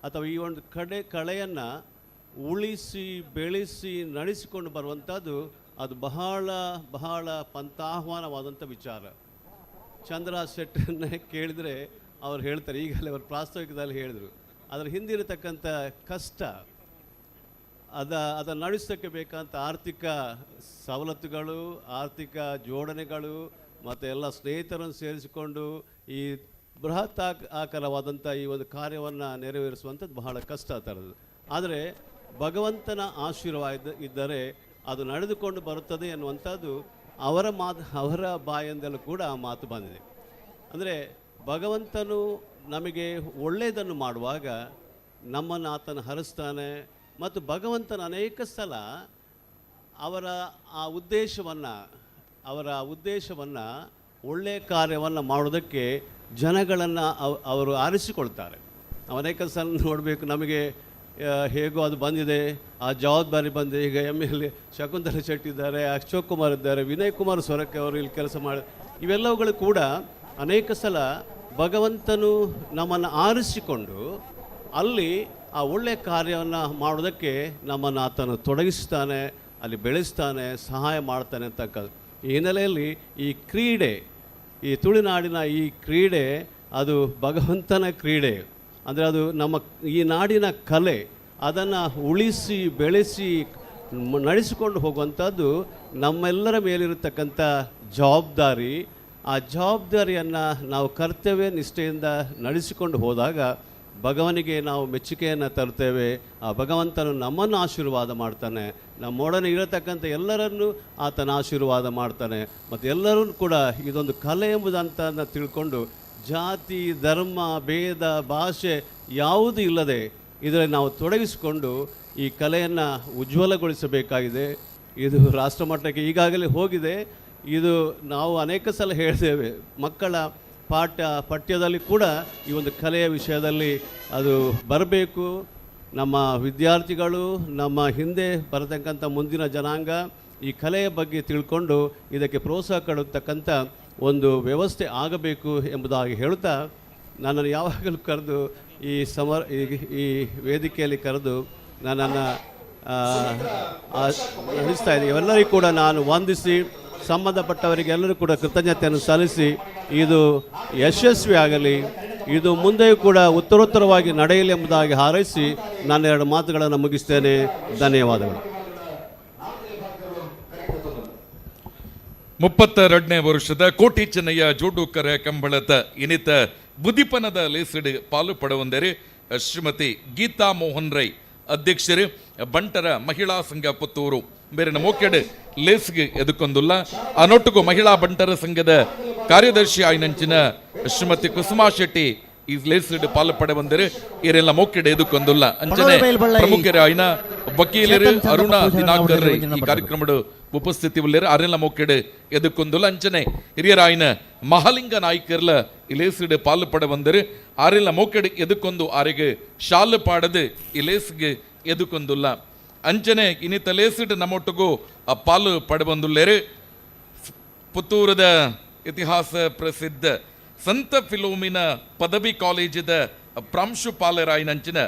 ಅಥವಾ ಈ ಒಂದು ಕಳೆಯನ್ನು ಉಳಿಸಿ ಬೆಳೆಸಿ ನಡೆಸಿಕೊಂಡು ಬರುವಂಥದ್ದು ಅದು ಬಹಳ ಬಹಳ ಪಂಥಾಹ್ವಾನವಾದಂಥ ವಿಚಾರ. ಚಂದ್ರ ಶೆಟ್ಟನ್ನೇ ಕೇಳಿದರೆ ಅವ್ರು ಹೇಳ್ತಾರೆ, ಈಗಲೇ ಅವರು ಪ್ರಾಸ್ತಾವಿಕದಲ್ಲಿ ಹೇಳಿದರು, ಅದರ ಹಿಂದಿರತಕ್ಕಂಥ ಕಷ್ಟ, ಅದನ್ನು ನಡೆಸೋಕ್ಕೆ ಬೇಕಂತ ಆರ್ಥಿಕ ಸವಲತ್ತುಗಳು, ಆರ್ಥಿಕ ಜೋಡಣೆಗಳು ಮತ್ತು ಎಲ್ಲ ಸ್ನೇಹಿತರನ್ನು ಸೇರಿಸಿಕೊಂಡು ಈ ಬೃಹತ್ ಆಕಾರವಾದಂಥ ಈ ಒಂದು ಕಾರ್ಯವನ್ನು ನೆರವೇರಿಸುವಂಥದ್ದು ಬಹಳ ಕಷ್ಟ ಥರದ್ದು. ಆದರೆ ಭಗವಂತನ ಆಶೀರ್ವಾದ ಇದ್ದರೆ ಅದು ನಡೆದುಕೊಂಡು ಬರುತ್ತದೆ ಎನ್ನುವಂಥದ್ದು ಅವರ ಬಾಯಿಂದಲೂ ಕೂಡ ಆ ಮಾತು ಬಂದಿದೆ. ಅಂದರೆ ಭಗವಂತನು ನಮಗೆ ಒಳ್ಳೆಯದನ್ನು ಮಾಡುವಾಗ ನಮ್ಮನ್ನು ಆತನ ಹರಿಸ್ತಾನೆ. ಮತ್ತು ಭಗವಂತನ ಅನೇಕ ಸಲ ಅವರ ಆ ಉದ್ದೇಶವನ್ನು ಒಳ್ಳೆಯ ಕಾರ್ಯವನ್ನು ಮಾಡೋದಕ್ಕೆ ಜನಗಳನ್ನು ಅವರು ಆರಿಸಿಕೊಳ್ತಾರೆ. ನಾವು ಅನೇಕ ಸಲ ನೋಡಬೇಕು, ನಮಗೆ ಹೇಗೋ ಅದು ಬಂದಿದೆ, ಆ ಜವಾಬ್ದಾರಿ ಬಂದಿದೆ. ಈಗ MLA Shakuntala Shetty ಇದ್ದಾರೆ, ಅಶೋಕ್ ಕುಮಾರ್ ಇದ್ದಾರೆ, ವಿನಯ್ ಕುಮಾರ್ ಸೊರಕೆ ಅವರು ಇಲ್ಲಿ ಕೆಲಸ ಮಾಡಿ, ಇವೆಲ್ಲವುಗಳು ಕೂಡ ಅನೇಕ ಸಲ ಭಗವಂತನು ನಮ್ಮನ್ನು ಆರಿಸಿಕೊಂಡು ಅಲ್ಲಿ ಆ ಒಳ್ಳೆಯ ಕಾರ್ಯವನ್ನು ಮಾಡೋದಕ್ಕೆ ನಮ್ಮನ್ನು ಆತನು ತೊಡಗಿಸ್ತಾನೆ, ಅಲ್ಲಿ ಬೆಳೆಸ್ತಾನೆ, ಸಹಾಯ ಮಾಡ್ತಾನೆ ಅಂತಕ್ಕದ್ದು. ಈ ಹಿನ್ನೆಲೆಯಲ್ಲಿ ಈ ಕ್ರೀಡೆ, ಈ ತುಳುನಾಡಿನ ಈ ಕ್ರೀಡೆ ಅದು ಭಗವಂತನ ಕ್ರೀಡೆ. ಅಂದರೆ ಅದು ನಮ್ಮ ಈ ನಾಡಿನ ಕಲೆ, ಅದನ್ನು ಉಳಿಸಿ ಬೆಳೆಸಿ ನಡೆಸಿಕೊಂಡು ಹೋಗುವಂಥದ್ದು ನಮ್ಮೆಲ್ಲರ ಮೇಲಿರತಕ್ಕಂಥ ಜವಾಬ್ದಾರಿ. ಆ ಜವಾಬ್ದಾರಿಯನ್ನು ನಾವು ಕರ್ತವ್ಯ ನಿಷ್ಠೆಯಿಂದ ನಡೆಸಿಕೊಂಡು ಹೋದಾಗ ಭಗವನಿಗೆ ನಾವು ಮೆಚ್ಚುಗೆಯನ್ನು ತರ್ತೇವೆ. ಆ ಭಗವಂತನು ನಮ್ಮನ್ನು ಆಶೀರ್ವಾದ ಮಾಡ್ತಾನೆ, ನಮ್ಮೊಡನೆ ಇರತಕ್ಕಂಥ ಎಲ್ಲರನ್ನೂ ಆತನ ಆಶೀರ್ವಾದ ಮಾಡ್ತಾನೆ. ಮತ್ತು ಎಲ್ಲರೂ ಕೂಡ ಇದೊಂದು ಕಲೆ ಎಂಬುದಂತ ತಿಳ್ಕೊಂಡು ಜಾತಿ, ಧರ್ಮ, ಭೇದ, ಭಾಷೆ ಯಾವುದೂ ಇಲ್ಲದೆ ಇದರಲ್ಲಿ ನಾವು ತೊಡಗಿಸಿಕೊಂಡು ಈ ಕಲೆಯನ್ನು ಉಜ್ವಲಗೊಳಿಸಬೇಕಾಗಿದೆ. ಇದು ರಾಷ್ಟ್ರಮಟ್ಟಕ್ಕೆ ಈಗಾಗಲೇ ಹೋಗಿದೆ. ಇದು ನಾವು ಅನೇಕ ಸಲ ಹೇಳಿದ್ದೇವೆ, ಮಕ್ಕಳ ಪಠ್ಯದಲ್ಲಿ ಕೂಡ ಈ ಒಂದು ಕಲೆಯ ವಿಷಯದಲ್ಲಿ ಅದು ಬರಬೇಕು. ನಮ್ಮ ವಿದ್ಯಾರ್ಥಿಗಳು, ನಮ್ಮ ಹಿಂದೆ ಬರತಕ್ಕಂಥ ಮುಂದಿನ ಜನಾಂಗ ಈ ಕಲೆಯ ಬಗ್ಗೆ ತಿಳ್ಕೊಂಡು ಇದಕ್ಕೆ ಪ್ರೋತ್ಸಾಹ ಕೊಡತಕ್ಕಂಥ ಒಂದು ವ್ಯವಸ್ಥೆ ಆಗಬೇಕು ಎಂಬುದಾಗಿ ಹೇಳುತ್ತಾ, ನನ್ನನ್ನು ಯಾವಾಗಲೂ ಕರೆದು ಈ ವೇದಿಕೆಯಲ್ಲಿ ಕರೆದು ನನ್ನನ್ನು ನಡೆಸ್ತಾ ಇದ್ದೀನಿ. ಇವೆಲ್ಲರಿಗೂ ಕೂಡ ನಾನು ವಂದಿಸಿ ಸಂಬಂಧಪಟ್ಟವರಿಗೆಲ್ಲರೂ ಕೂಡ ಕೃತಜ್ಞತೆಯನ್ನು ಸಲ್ಲಿಸಿ ಇದು ಯಶಸ್ವಿ ಆಗಲಿ, ಇದು ಮುಂದೆಯೂ ಕೂಡ ಉತ್ತರೋತ್ತರವಾಗಿ ನಡೆಯಲಿ ಎಂಬುದಾಗಿ ಹಾರೈಸಿ ನಾನು ಎರಡು ಮಾತುಗಳನ್ನು ಮುಗಿಸ್ತೇನೆ. ಧನ್ಯವಾದಗಳು. 32ನೇ ವರ್ಷದ ಕೋಟಿ ಚೆನ್ನಯ್ಯ ಜೋಡುಕರ ಕಂಬಳದ ಇನಿತ ಬುದಿಪನದ ಲೇಸಿಡು ಪಾಲು ಪಡವಂದರೆ ಶ್ರೀಮತಿ ಗೀತಾ ಮೋಹನ್ ರೈ ಅಧ್ಯಕ್ಷರು, ಬಂಟರ ಮಹಿಳಾ ಸಂಘ ಪುತ್ತೂರು. ಬೇರೆ ಮೋಕೆಡ್ ಲೇಸ್ಗೆ ಎದುಕೊಂದುಲ್ಲ. ಅನೊಟ್ಟುಗು ಮಹಿಳಾ ಬಂಟರ ಸಂಘದ ಕಾರ್ಯದರ್ಶಿ ಆಯ್ನಂಚಿನ ಶ್ರೀಮತಿ ಕುಸುಮಾ ಶೆಟ್ಟಿ ಈ ಲೇಸ್ಡ್ ಪಾಲ್ ಪಡೆ ಬಂದರೆ ಇರೆಲ್ಲ ಮೋಕೆಡ್ ಎದುಕೊಂದುಲ್ಲ. ಅಂಚನೆ ಪ್ರಮುಖರಾಯಿನ ವಕೀಲರು ಅರುಣ ದಿನಾಕರ್ ಈ ಕಾರ್ಯಕ್ರಮದ ಉಪಸ್ಥಿತಿ ಉಲ್ಲೇರು ಅರೆಲ್ಲ ಮೋಕೆಡ್ ಎದುಕೊಂದುಲ್ಲ. ಅಂಚನೆ ಹಿರಿಯರಾಯಿನ ಮಹಾಲಿಂಗ ನಾಯ್ಕರ್ಲ ಇಲೇಸ್ಡ್ ಪಾಲ್ ಪಡೆ ಬಂದರೆ ಆರೆಲ್ಲ ಮೋಕೆಡ್ ಎದುಕೊಂದು ಆರೆಗೆ ಶಾಲು ಪಾಡದು ಇಲೇಸ್ಗೆ ಎದುಕೊಂದುಲ್ಲ. ಅಂಚನೆ ಇನ್ನಿತ ಲೇಸ್ಡ್ ನಮ್ಮೊಟ್ಟಿಗೂ ಪಾಲು ಪಡೆ ಬಂದುಲ್ಲೇರು ಪುತ್ತೂರದ ಇತಿಹಾಸ ಪ್ರಸಿದ್ಧ ಸಂತ ಫಿಲೋಮಿನ ಪದವಿ ಕಾಲೇಜಿದ ಪ್ರಾಂಶುಪಾಲರಾಯಿನಂಚಿನ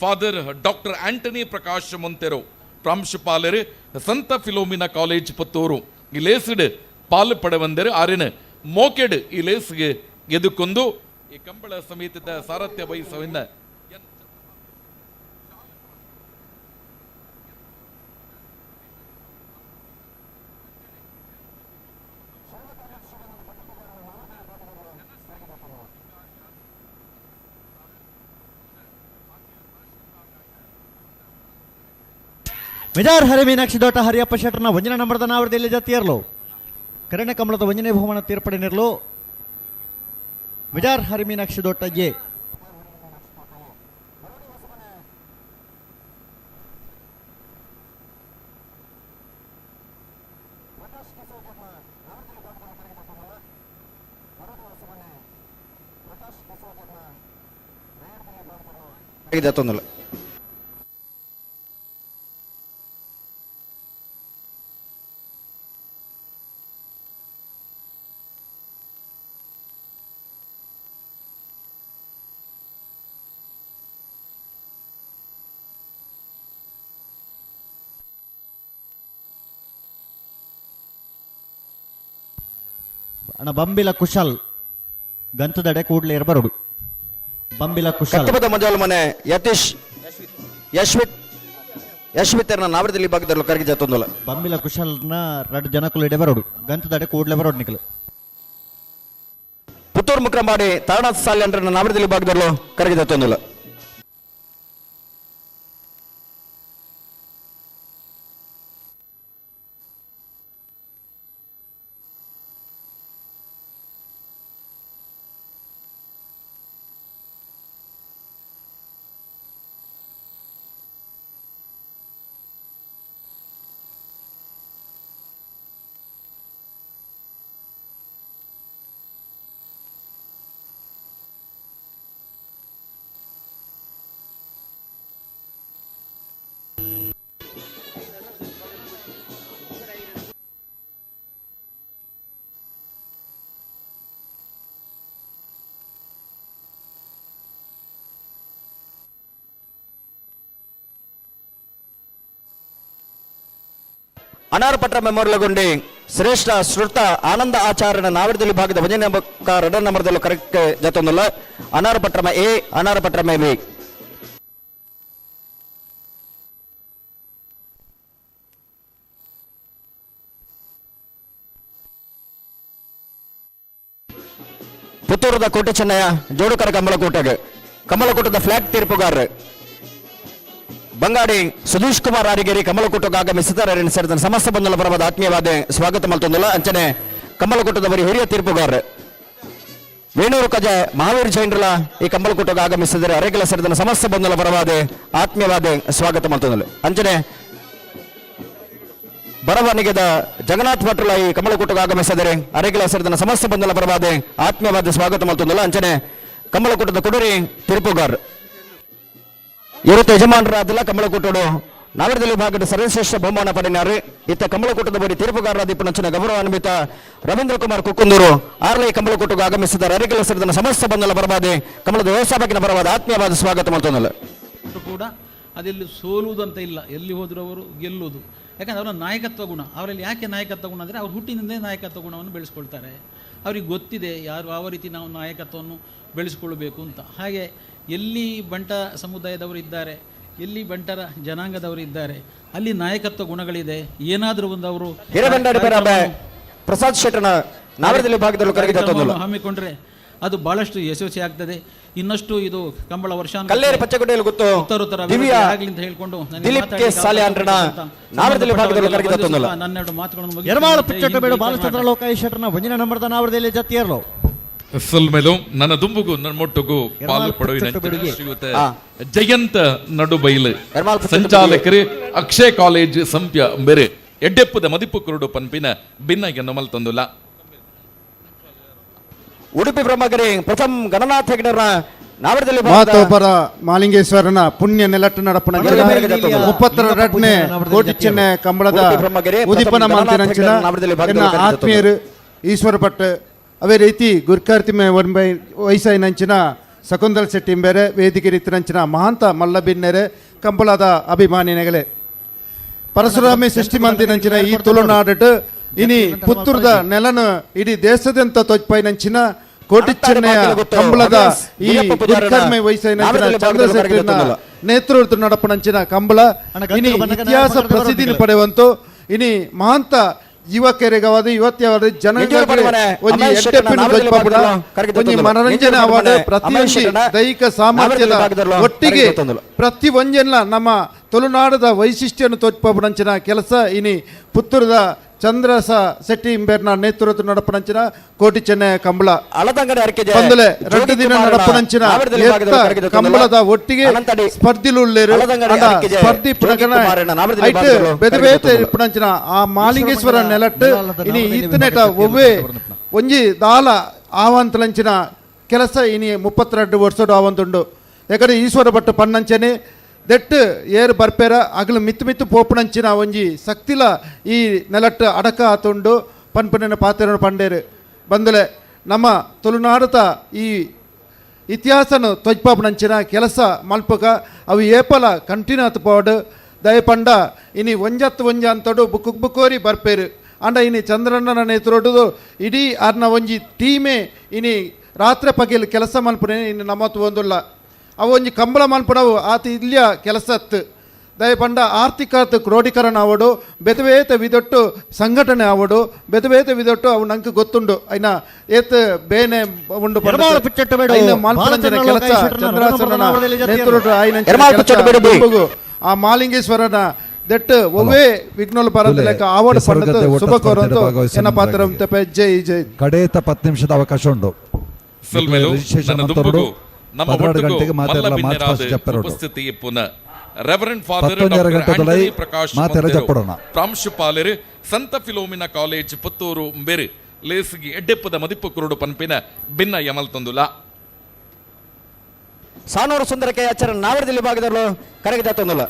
father doctor Antony Prakash Monteiro ಪ್ರಾಂಶುಪಾಲರು ಸಂತ ಫಿಲೋಮಿನ ಕಾಲೇಜ್ ಪುತ್ತೂರು ಈ ಲೇಸ್ಡ್ ಪಾಲು ಪಡೆವಂದರು ಆರಿನ ಮೋಕೆಡ್ ಈ ಲೇಸ್ಗೆ ಎದುಕೊಂದು ಈ ಕಂಬಳ ಸಮೇತದ ಸಾರಥ್ಯ ವಹಿಸುವನ್ನ ಮಿಜಾರ್ ಹರಿ ಮೀನಾಕ್ಷಿ ದೋಟ ಹರಿಯಪ್ಪ ಶೆಟ್ಟರ್ನ ಒಂಜನ ನಂಬರ್ದ ನಾವರದಲ್ಲಿ ಜತಿಯರ್ಲು ಕರೆಣ ಕಮಲದ ಒಂಜನೇ ಬಹುಮಾನ ತೀರ್ಪಡೆ ನೀಡಲು ಮಿಜಾರ್ ಹರಿ ಮೀನಾಕ್ಷಿ ದೋಟ ಎ. ತೊಂದಲ್ಲ. ಅಣ್ಣ ಬಂಬಿಲ ಕುಶಲ್ ಗಂತದಡೆ ಕೂಡ್ಲೆ ಇರಬರೋಡು. ಬಂಬಿಲ ಕುಶಲ್ ಕಟ್ಟಬದ ಮಂಜಾಲ ಮನೆ ಯತೀಶ್ ಯಶ್ವಿತ್ ಯಶ್ವಿತ್ ನಾವರದಲ್ಲಿ ಭಾಗದಲ್ಲಿ ಕರಗಿ ಜತ್ತೊಂದಲ್ಲ. ಬಂಬಿಲ ಕುಶಲ್ನ ರಡ್ ಜನಕುಲು ಇಡೆ ಬರೋಡು ಗಂತದಡೆ ಕೂಡ್ಲೆ ಬರೋಡು ನಿಕಲು. ಪುತ್ತೂರು ಮುಕ್ರಂಬಾಡಿ ತಾರನಾಥ್ ಸಾಲಿ ಅಂದ್ರೆ ನಾವರದಲ್ಲಿ ಭಾಗದಲ್ಲೂ ಕರಗಿ ಜತ್ತೊಂದಲ್ಲ. ಅನಾರ್ಪಟ್ರ ಮೆಮೋರಿಯಲ್ ಶ್ರೇಷ್ಠ ಶ್ರುತ ಆನಂದ ಆಚಾರ್ಯನ ನಾವರದಲ್ಲಿ ಭಾಗದ ಒಂದನೇ ಎರಡನೇ ನಂಬರ್ದಲ್ಲಿ ಕರೆಕ್ಟ್ ಜೊತೆಂದಲ್ಲ. ಅನಾರ್ಪಟ್ರಮ ಎ ಅನಾರ್ಪಟ್ರಮ ಬಿ. ಪುತ್ತೂರದ ಕೋಟೆ ಚೆನ್ನಯ್ಯ ಜೋಡುಕರ ಕಮಲಕೋಟೆಗೆ ಕಮಲಕೋಟದ ಫ್ಲಾಟ್ ತೀರ್ಪುಗಾರರು ಬಂಗಾಡಿ ಸುಧೀಶ್ ಕುಮಾರ್ ಆರಿಗೇರಿ ಕಮಲಕೂಟಕ್ಕೆ ಆಗಮಿಸಿದ್ದಾರೆ. ಸೇರಿದ ಸಮಸ್ತ ಬಂಧುಲ ಪರವಾದ ಆತ್ಮೀಯವಾದ ಸ್ವಾಗತ ಮಲ್ತೊಂದುಲ್ಲ. ಅಂಚನೆ ಕಮಲಕೂಟದವರಿ ಹಿರಿಯ ತೀರ್ಪುಗಾರರು ವೇಣೂರು ಕಜ ಮಹಾವೀರ್ ಜೈನ್ರಲ ಈ ಕಮಲಕೂಟಕ್ಕೆ ಆಗಮಿಸಿದರೆ ಅರೆಗೆಲ ಸೇರಿದ ಸಮಸ್ತ ಬಂಧುಲ ಪರವಾದ ಆತ್ಮೀಯವಾದ ಸ್ವಾಗತ ಮಲ್ತೊಂದುಲ್ಲ. ಅಂಚನೆ ಬರವಣಿಗೆದ ಜಗನ್ನಾಥ್ ಭಟ್ರುಲ ಈ ಕಮಲಕೂಟಕ್ಕೆ ಆಗಮಿಸಿದರೆ ಅರೆಗೆಲ ಸೇರಿದ ಸಮಸ್ತ ಬಂಧುಲ ಪರವಾದ ಆತ್ಮೀಯವಾದ ಸ್ವಾಗತ ಮಲ್ತೊಂದುಲ್ಲ. ಅಂಚನೆ ಕಮಲಕೂಟದ ಕುಡುರಿ ತೀರ್ಪುಗಾರರು ಇರುತ್ತ ಯಜಮಾನರಾದಲ್ಲ ಕಮಲಕೂಟೋಡು ನಾಗರದಲ್ಲಿ ಭಾಗದ ಸರ್ವಶ್ರೇಷ್ಠ ಬಹುಮಾನ ಪಡೆನಾರು. ಇತ್ತ ಕಮಲಕೂಟದ ಬಳಿ ತೀರ್ಪುಗಾರರಾದ ಇಪ್ಪನಂಚಿನ ಗೌರವಾನ್ವಿತ ರವೀಂದ್ರ ಕುಮಾರ್ ಕುಕ್ಕುಂದೂರು ಆರ್ಲೈ ಕಮಲಕೂಟಕ್ಕೆ ಆಗಮಿಸಿದ್ದಾರೆ. ಅರೆಗೆಲ ಸೇರಿದ ಸಮಸ್ತ ಬಂಧುಲ ಪರವಾದ ಕಮಲದ ವ್ಯವಸ್ಥಾಪಕನ ಪರವಾದ ಆತ್ಮೀಯವಾದ ಸ್ವಾಗತ ಮಲ್ತೊಂದಲ್ಲ. ಕೂಡ ಅದೆಲ್ಲಿ ಸೋಲುವುದಂತ ಇಲ್ಲ, ಎಲ್ಲಿ ಹೋದರೂ ಅವರು ಗೆಲ್ಲುವುದು. ಯಾಕಂದರೆ ಅವರ ನಾಯಕತ್ವ ಗುಣ, ಅವರಲ್ಲಿ ಯಾಕೆ ನಾಯಕತ್ವ ಗುಣ ಅಂದರೆ ಅವ್ರು ಹುಟ್ಟಿನಿಂದಲೇ ನಾಯಕತ್ವ ಗುಣವನ್ನು ಬೆಳೆಸ್ಕೊಳ್ತಾರೆ. ಅವ್ರಿಗೆ ಗೊತ್ತಿದೆ ಯಾರು ಯಾವ ರೀತಿ ನಾವು ನಾಯಕತ್ವವನ್ನು ಬೆಳೆಸ್ಕೊಳ್ಬೇಕು ಅಂತ. ಹಾಗೆ ಎಲ್ಲಿ ಬಂಟ ಸಮುದಾಯದವರು ಇದ್ದಾರೆ, ಎಲ್ಲಿ ಬಂಟರ ಜನಾಂಗದವರು ಇದ್ದಾರೆ, ಅಲ್ಲಿ ನಾಯಕತ್ವ ಗುಣಗಳಿದೆ. ಏನಾದರೂ ಒಂದು ಅವರು ಪ್ರಸಾದ್ ಶೆಟ್ಟನ ನಾವರದಲ್ಲಿ ಭಾಗದಲ್ಲಿ ಕರಗಿದ ಹಮ್ಮಿಕೊಂಡ್ರೆ ಅದು ಬಹಳಷ್ಟು ಯಶಸ್ವಿ ಆಗ್ತದೆ. ಇನ್ನಷ್ಟು ಇದು ಕಂಬಳ ವರ್ಷ ಕಲ್ಲೇರಿ ಪಚ್ಚಗುಡ್ಡೆಯಲ್ಲಿ ಗೊತ್ತು ದಿವ್ಯಾ ಆಗಲಿ ಅಂತ ಹೇಳ್ಕೊಂಡು ದಿಲೀಪ್ ಕೆ ಸಾಲಿಯಾನ್ರನ ನಾವರದಲ್ಲಿ ಭಾಗದಲ್ಲಿ ಕರಗಿದ ತೊಂದಲ್ಲ. ನನ್ನೆರಡು ಮಾತುಗಳನ್ನು ಯರಮಾಳ ಪುಚ್ಚಟ್ಟ ಬೇಡ ಬಾಲಚಂದ್ರ ಲೋಕಾಯಿ ಶೆಟ್ಟರ್ನ ಒಂದಿನ ನಂಬರ್ದ ನಾವರದಲ್ಲಿ ಜತಿಯರ್ಲು. ಸೊಲ್ಮೆಲು ನನ್ನ ದುಂಬುಗು ನನ್ನ ಮೊಟ್ಟುಗು ಪಾಲು ಪಡುವಿನ ಶ್ರೀಯುತ ಜಯಂತ ನಡುಬೈಲು ಸಂಚಾಲಕರು ಅಕ್ಷಯ ಕಾಲೇಜ್ ಸಂಪ್ಯ ಬೇರೆ ಎಡ್ಡೆಪ್ಪದ ಮದಿಪು ಕುರುಡು ಪನ್ಪಿನ ಭಿನ್ನ ನಮಲ್ ತಂದುಲ್ಲ. ಉಡುಪಿ ಬ್ರಹ್ಮಗಿರಿ ಪ್ರಥಮ್ ಗಣನಾಥ ಹೆಗಡೆಯವರ ನಾವರದಲ್ಲಿ ಮಾತೋಪರ ಮಾಲಿಂಗೇಶ್ವರನ ಪುಣ್ಯ ನೆಲಟ್ಟು ನಡಪಣ 32ನೇ ಕೋಟಿ ಚೆನ್ನೆ ಕಂಬಳದ ಉದೀಪನ ಮಾಂತಿನಂಚಿನ ಆತ್ಮೀಯರು ಈಶ್ವರ ಭಟ್, ಅದೇ ರೀತಿ ಗುರ್ಕಾರ್ತಿಮೆ ಒನ್ಬೈ ವಯಸ್ಸಾಯಿನಂಚಿನ ಶಕುಂತಲ ಶೆಟ್ಟಿ ಬೇರೆ ವೇದಿಕೆ ರೀತಿನಂಚಿನ ಮಹಾಂತ ಮಲ್ಲಬಿನ್ನೆರೆ ಕಂಬಳದ ಅಭಿಮಾನಿನೆಗಳೆ ಪರಶುರಾಮಿ ಸೃಷ್ಟಿ ಮಂದಿನಂಚಿನ ಈ ತುಳುನಾಡು ಇನಿ ಪುತ್ತೂರದ ನೆಲನು ಇಡೀ ದೇಶದಂತ ತೊಜ್ಪಾಯಿನಂಚಿನ ಕೋಟಿ ಚೆನ್ನಯ ಕಂಬಳದ ಈ ಗುರ್ಕರ್ಮೆ ವಯಸ್ಸಾಯಿನಂಚಿನ ಚಂದ್ರಶೇಖರನ ನೇತೃತ್ವ ನಡಪನಂಚಿನ ಕಂಬಳ ಇನಿ ಇತಿಹಾಸ ಪ್ರಸಿದ್ಧಿನ ಪಡೆಯುವಂತು ಇನಿ ಮಹಾಂತ ಯುವಕರಿಗವಾದ ಯುವತಿಯವಾದ ಜನಗಳಿಗೆ ಒಂಜಿ ಎಡ್ಡೆಪ್ಪಿನ ದೊಜ್ಪಾಪುಡ ಒಂಜಿ ಮನರಂಜನೆ ಅವಾರ್ಡ್ ಪ್ರತಿಯೊಂದು ದೈಹಿಕ ಸಾಮರ್ಥ್ಯದ ಒಟ್ಟಿಗೆ ಪ್ರತಿ ಒಂಜೆಲ್ಲ ನಮ್ಮ ತುಳುನಾಡದ ವೈಶಿಷ್ಟ್ಯವನ್ನು ತೋಜ್ಪಾಪುಡಂಚಿನ ಕೆಲಸ ಇನಿ ಪುತ್ತೂರದ ಚಂದ್ರಸ ಶೆಟ್ಟಿ ಇಂಬೇರ್ನ ನೇತೃತ್ವ ನಡಪನಂಚಿನ ಕೋಟಿ ಚೆನ್ನಯ ಕಂಬಳ ಬಂದಲೆ 2 ದಿನ ನಡಪನಂಚಿನ ಕಂಬಳದ ಒಟ್ಟಿಗೆ ಸ್ಪರ್ಧಿಲುಳ್ಳೇರು ಸ್ಪರ್ಧಿ ಪುನಗನ ಐಟ್ ಬೆದಬೇತೆ ಪುನಂಚಿನ ಆ ಮಾಲಿಂಗೇಶ್ವರ ನೆಲಟ್ಟು ಇನಿ ಇತ್ತನೇಟ ಒವ್ವೇ ಒಂಜಿ ದಾಲ ಆವಂತಲಂಚಿನ ಕೆಲಸ ಇನಿ 32 ವರ್ಷಡು ಆವಂತುಂಡು. ಯಾಕಂದ್ರೆ ಈಶ್ವರ ಭಟ್ ಪನ್ನಂಚನೆ ದೆಟ್ಟು ಏರು ಬರ್ಪೇರ ಅಗಲು ಮಿತ್ತು ಮಿತ್ತು ಪೋಪುಣಂಚಿನ ಒಂಜಿ ಶಕ್ತಿಲ ಈ ನೆಲಟ್ಟು ಅಡಕ ಆತುಂಡು ಪನ್ಪನಿನ ಪಾತ್ರನ ಪಂಡೇರು ಬಂದಲೆ ನಮ್ಮ ತುಳುನಾಡತ ಈ ಇತಿಹಾಸನು ತ್ವಜ್ಪಾಪುಣಂಚಿನ ಕೆಲಸ ಮಲ್ಪಕ ಅವು ಏಪಲ ಕಂಟಿನ್ಯೂ ಆತು ಪೋಡು ದಯಪಂಡ ಇನಿ ಒಂಜತ್ತು ಒಂಜ ಅಂತಡು ಬುಕ್ ಬುಕ್ಕೋರಿ ಬರ್ಪೇರು ಅಂಡ ಇನಿ ಚಂದ್ರಣ್ಣನ ನೇತೃತ್ವದ ಇಡೀ ಅರ್ನ ಒಂಜಿ ಟೀಮೇ ಇನಿ ರಾತ್ರಿ ಪಗಿಲ್ ಕೆಲಸ ಮಲ್ಪುನೆ ಇನ್ನು ನಮ್ಮತ್ತು ಒಂದುಲ್ಲ ಅವು ಒಂಜಿ ಕಂಬಳ ಮಲ್ಪುನವು ಆತ ಇಲ್ಲಿಯ ಕೆಲಸತ್ತು ದಯಪಂಡ ಆರ್ಥಿಕ ಕ್ರೋಢೀಕರಣ ಆವಡು ಬೆತವೇತ ವಿದೊಟ್ಟು ಸಂಘಟನೆ ಆವಡು ಬೆತವೇತ ವಿದೊಟ್ಟು ಅವು ನಂಗೆ ಗೊತ್ತುಂಡು ಐನ ಏತ್ ಬೇನೆ ಉಂಡು ಕೆಲಸ ಚಂದ್ರಾಸನ ನೇತೃತ್ವ ಐನ ಆ ಮಾಲಿಂಗೇಶ್ವರನ that ಒವ್ವೇ ವಿಘ್ನೋಲ್ ಬರದ ಲೆಕ್ಕ ಆವಡ ಪಂಡದ ಶುಭ ಕೋರಂತು ಎನ್ನ ಪಾತ್ರ ಜೈ ಜೈ. ಕಡೇತ 10 ನಿಮಿಷದ ಅವಕಾಶ ಉಂಟು. ನಮ್ಮ ಒಟ್ಟಿಗೆ ಮಲ್ಲ ಬಿನ್ನೆರಾದ ಉಪಸ್ಥಿತಿ ಪುನಃ reverend father doctor Antony Prakash ಪ್ರಾಂಶುಪಾಲರು ಸಂತ ಫಿಲೋಮಿನಾ ಕಾಲೇಜ್ ಪುತ್ತೂರು ಬೇರು ಲೇಸಿಗೆ ಎಡ್ಡೆಪ್ಪದ ಮದಿಪು ಕುರುಡು ಪನ್ಪಿನ ಭಿನ್ನ ಯಮಲ್ ತಂದುಲ. ಸಾನೂರು ಸುಂದರಕ್ಕೆ ಆಚಾರ್ಯ ನಾವರದಲ್ಲಿ ಭಾಗದಲ್ಲೂ ಕರಗಿದ ತಂದುಲ.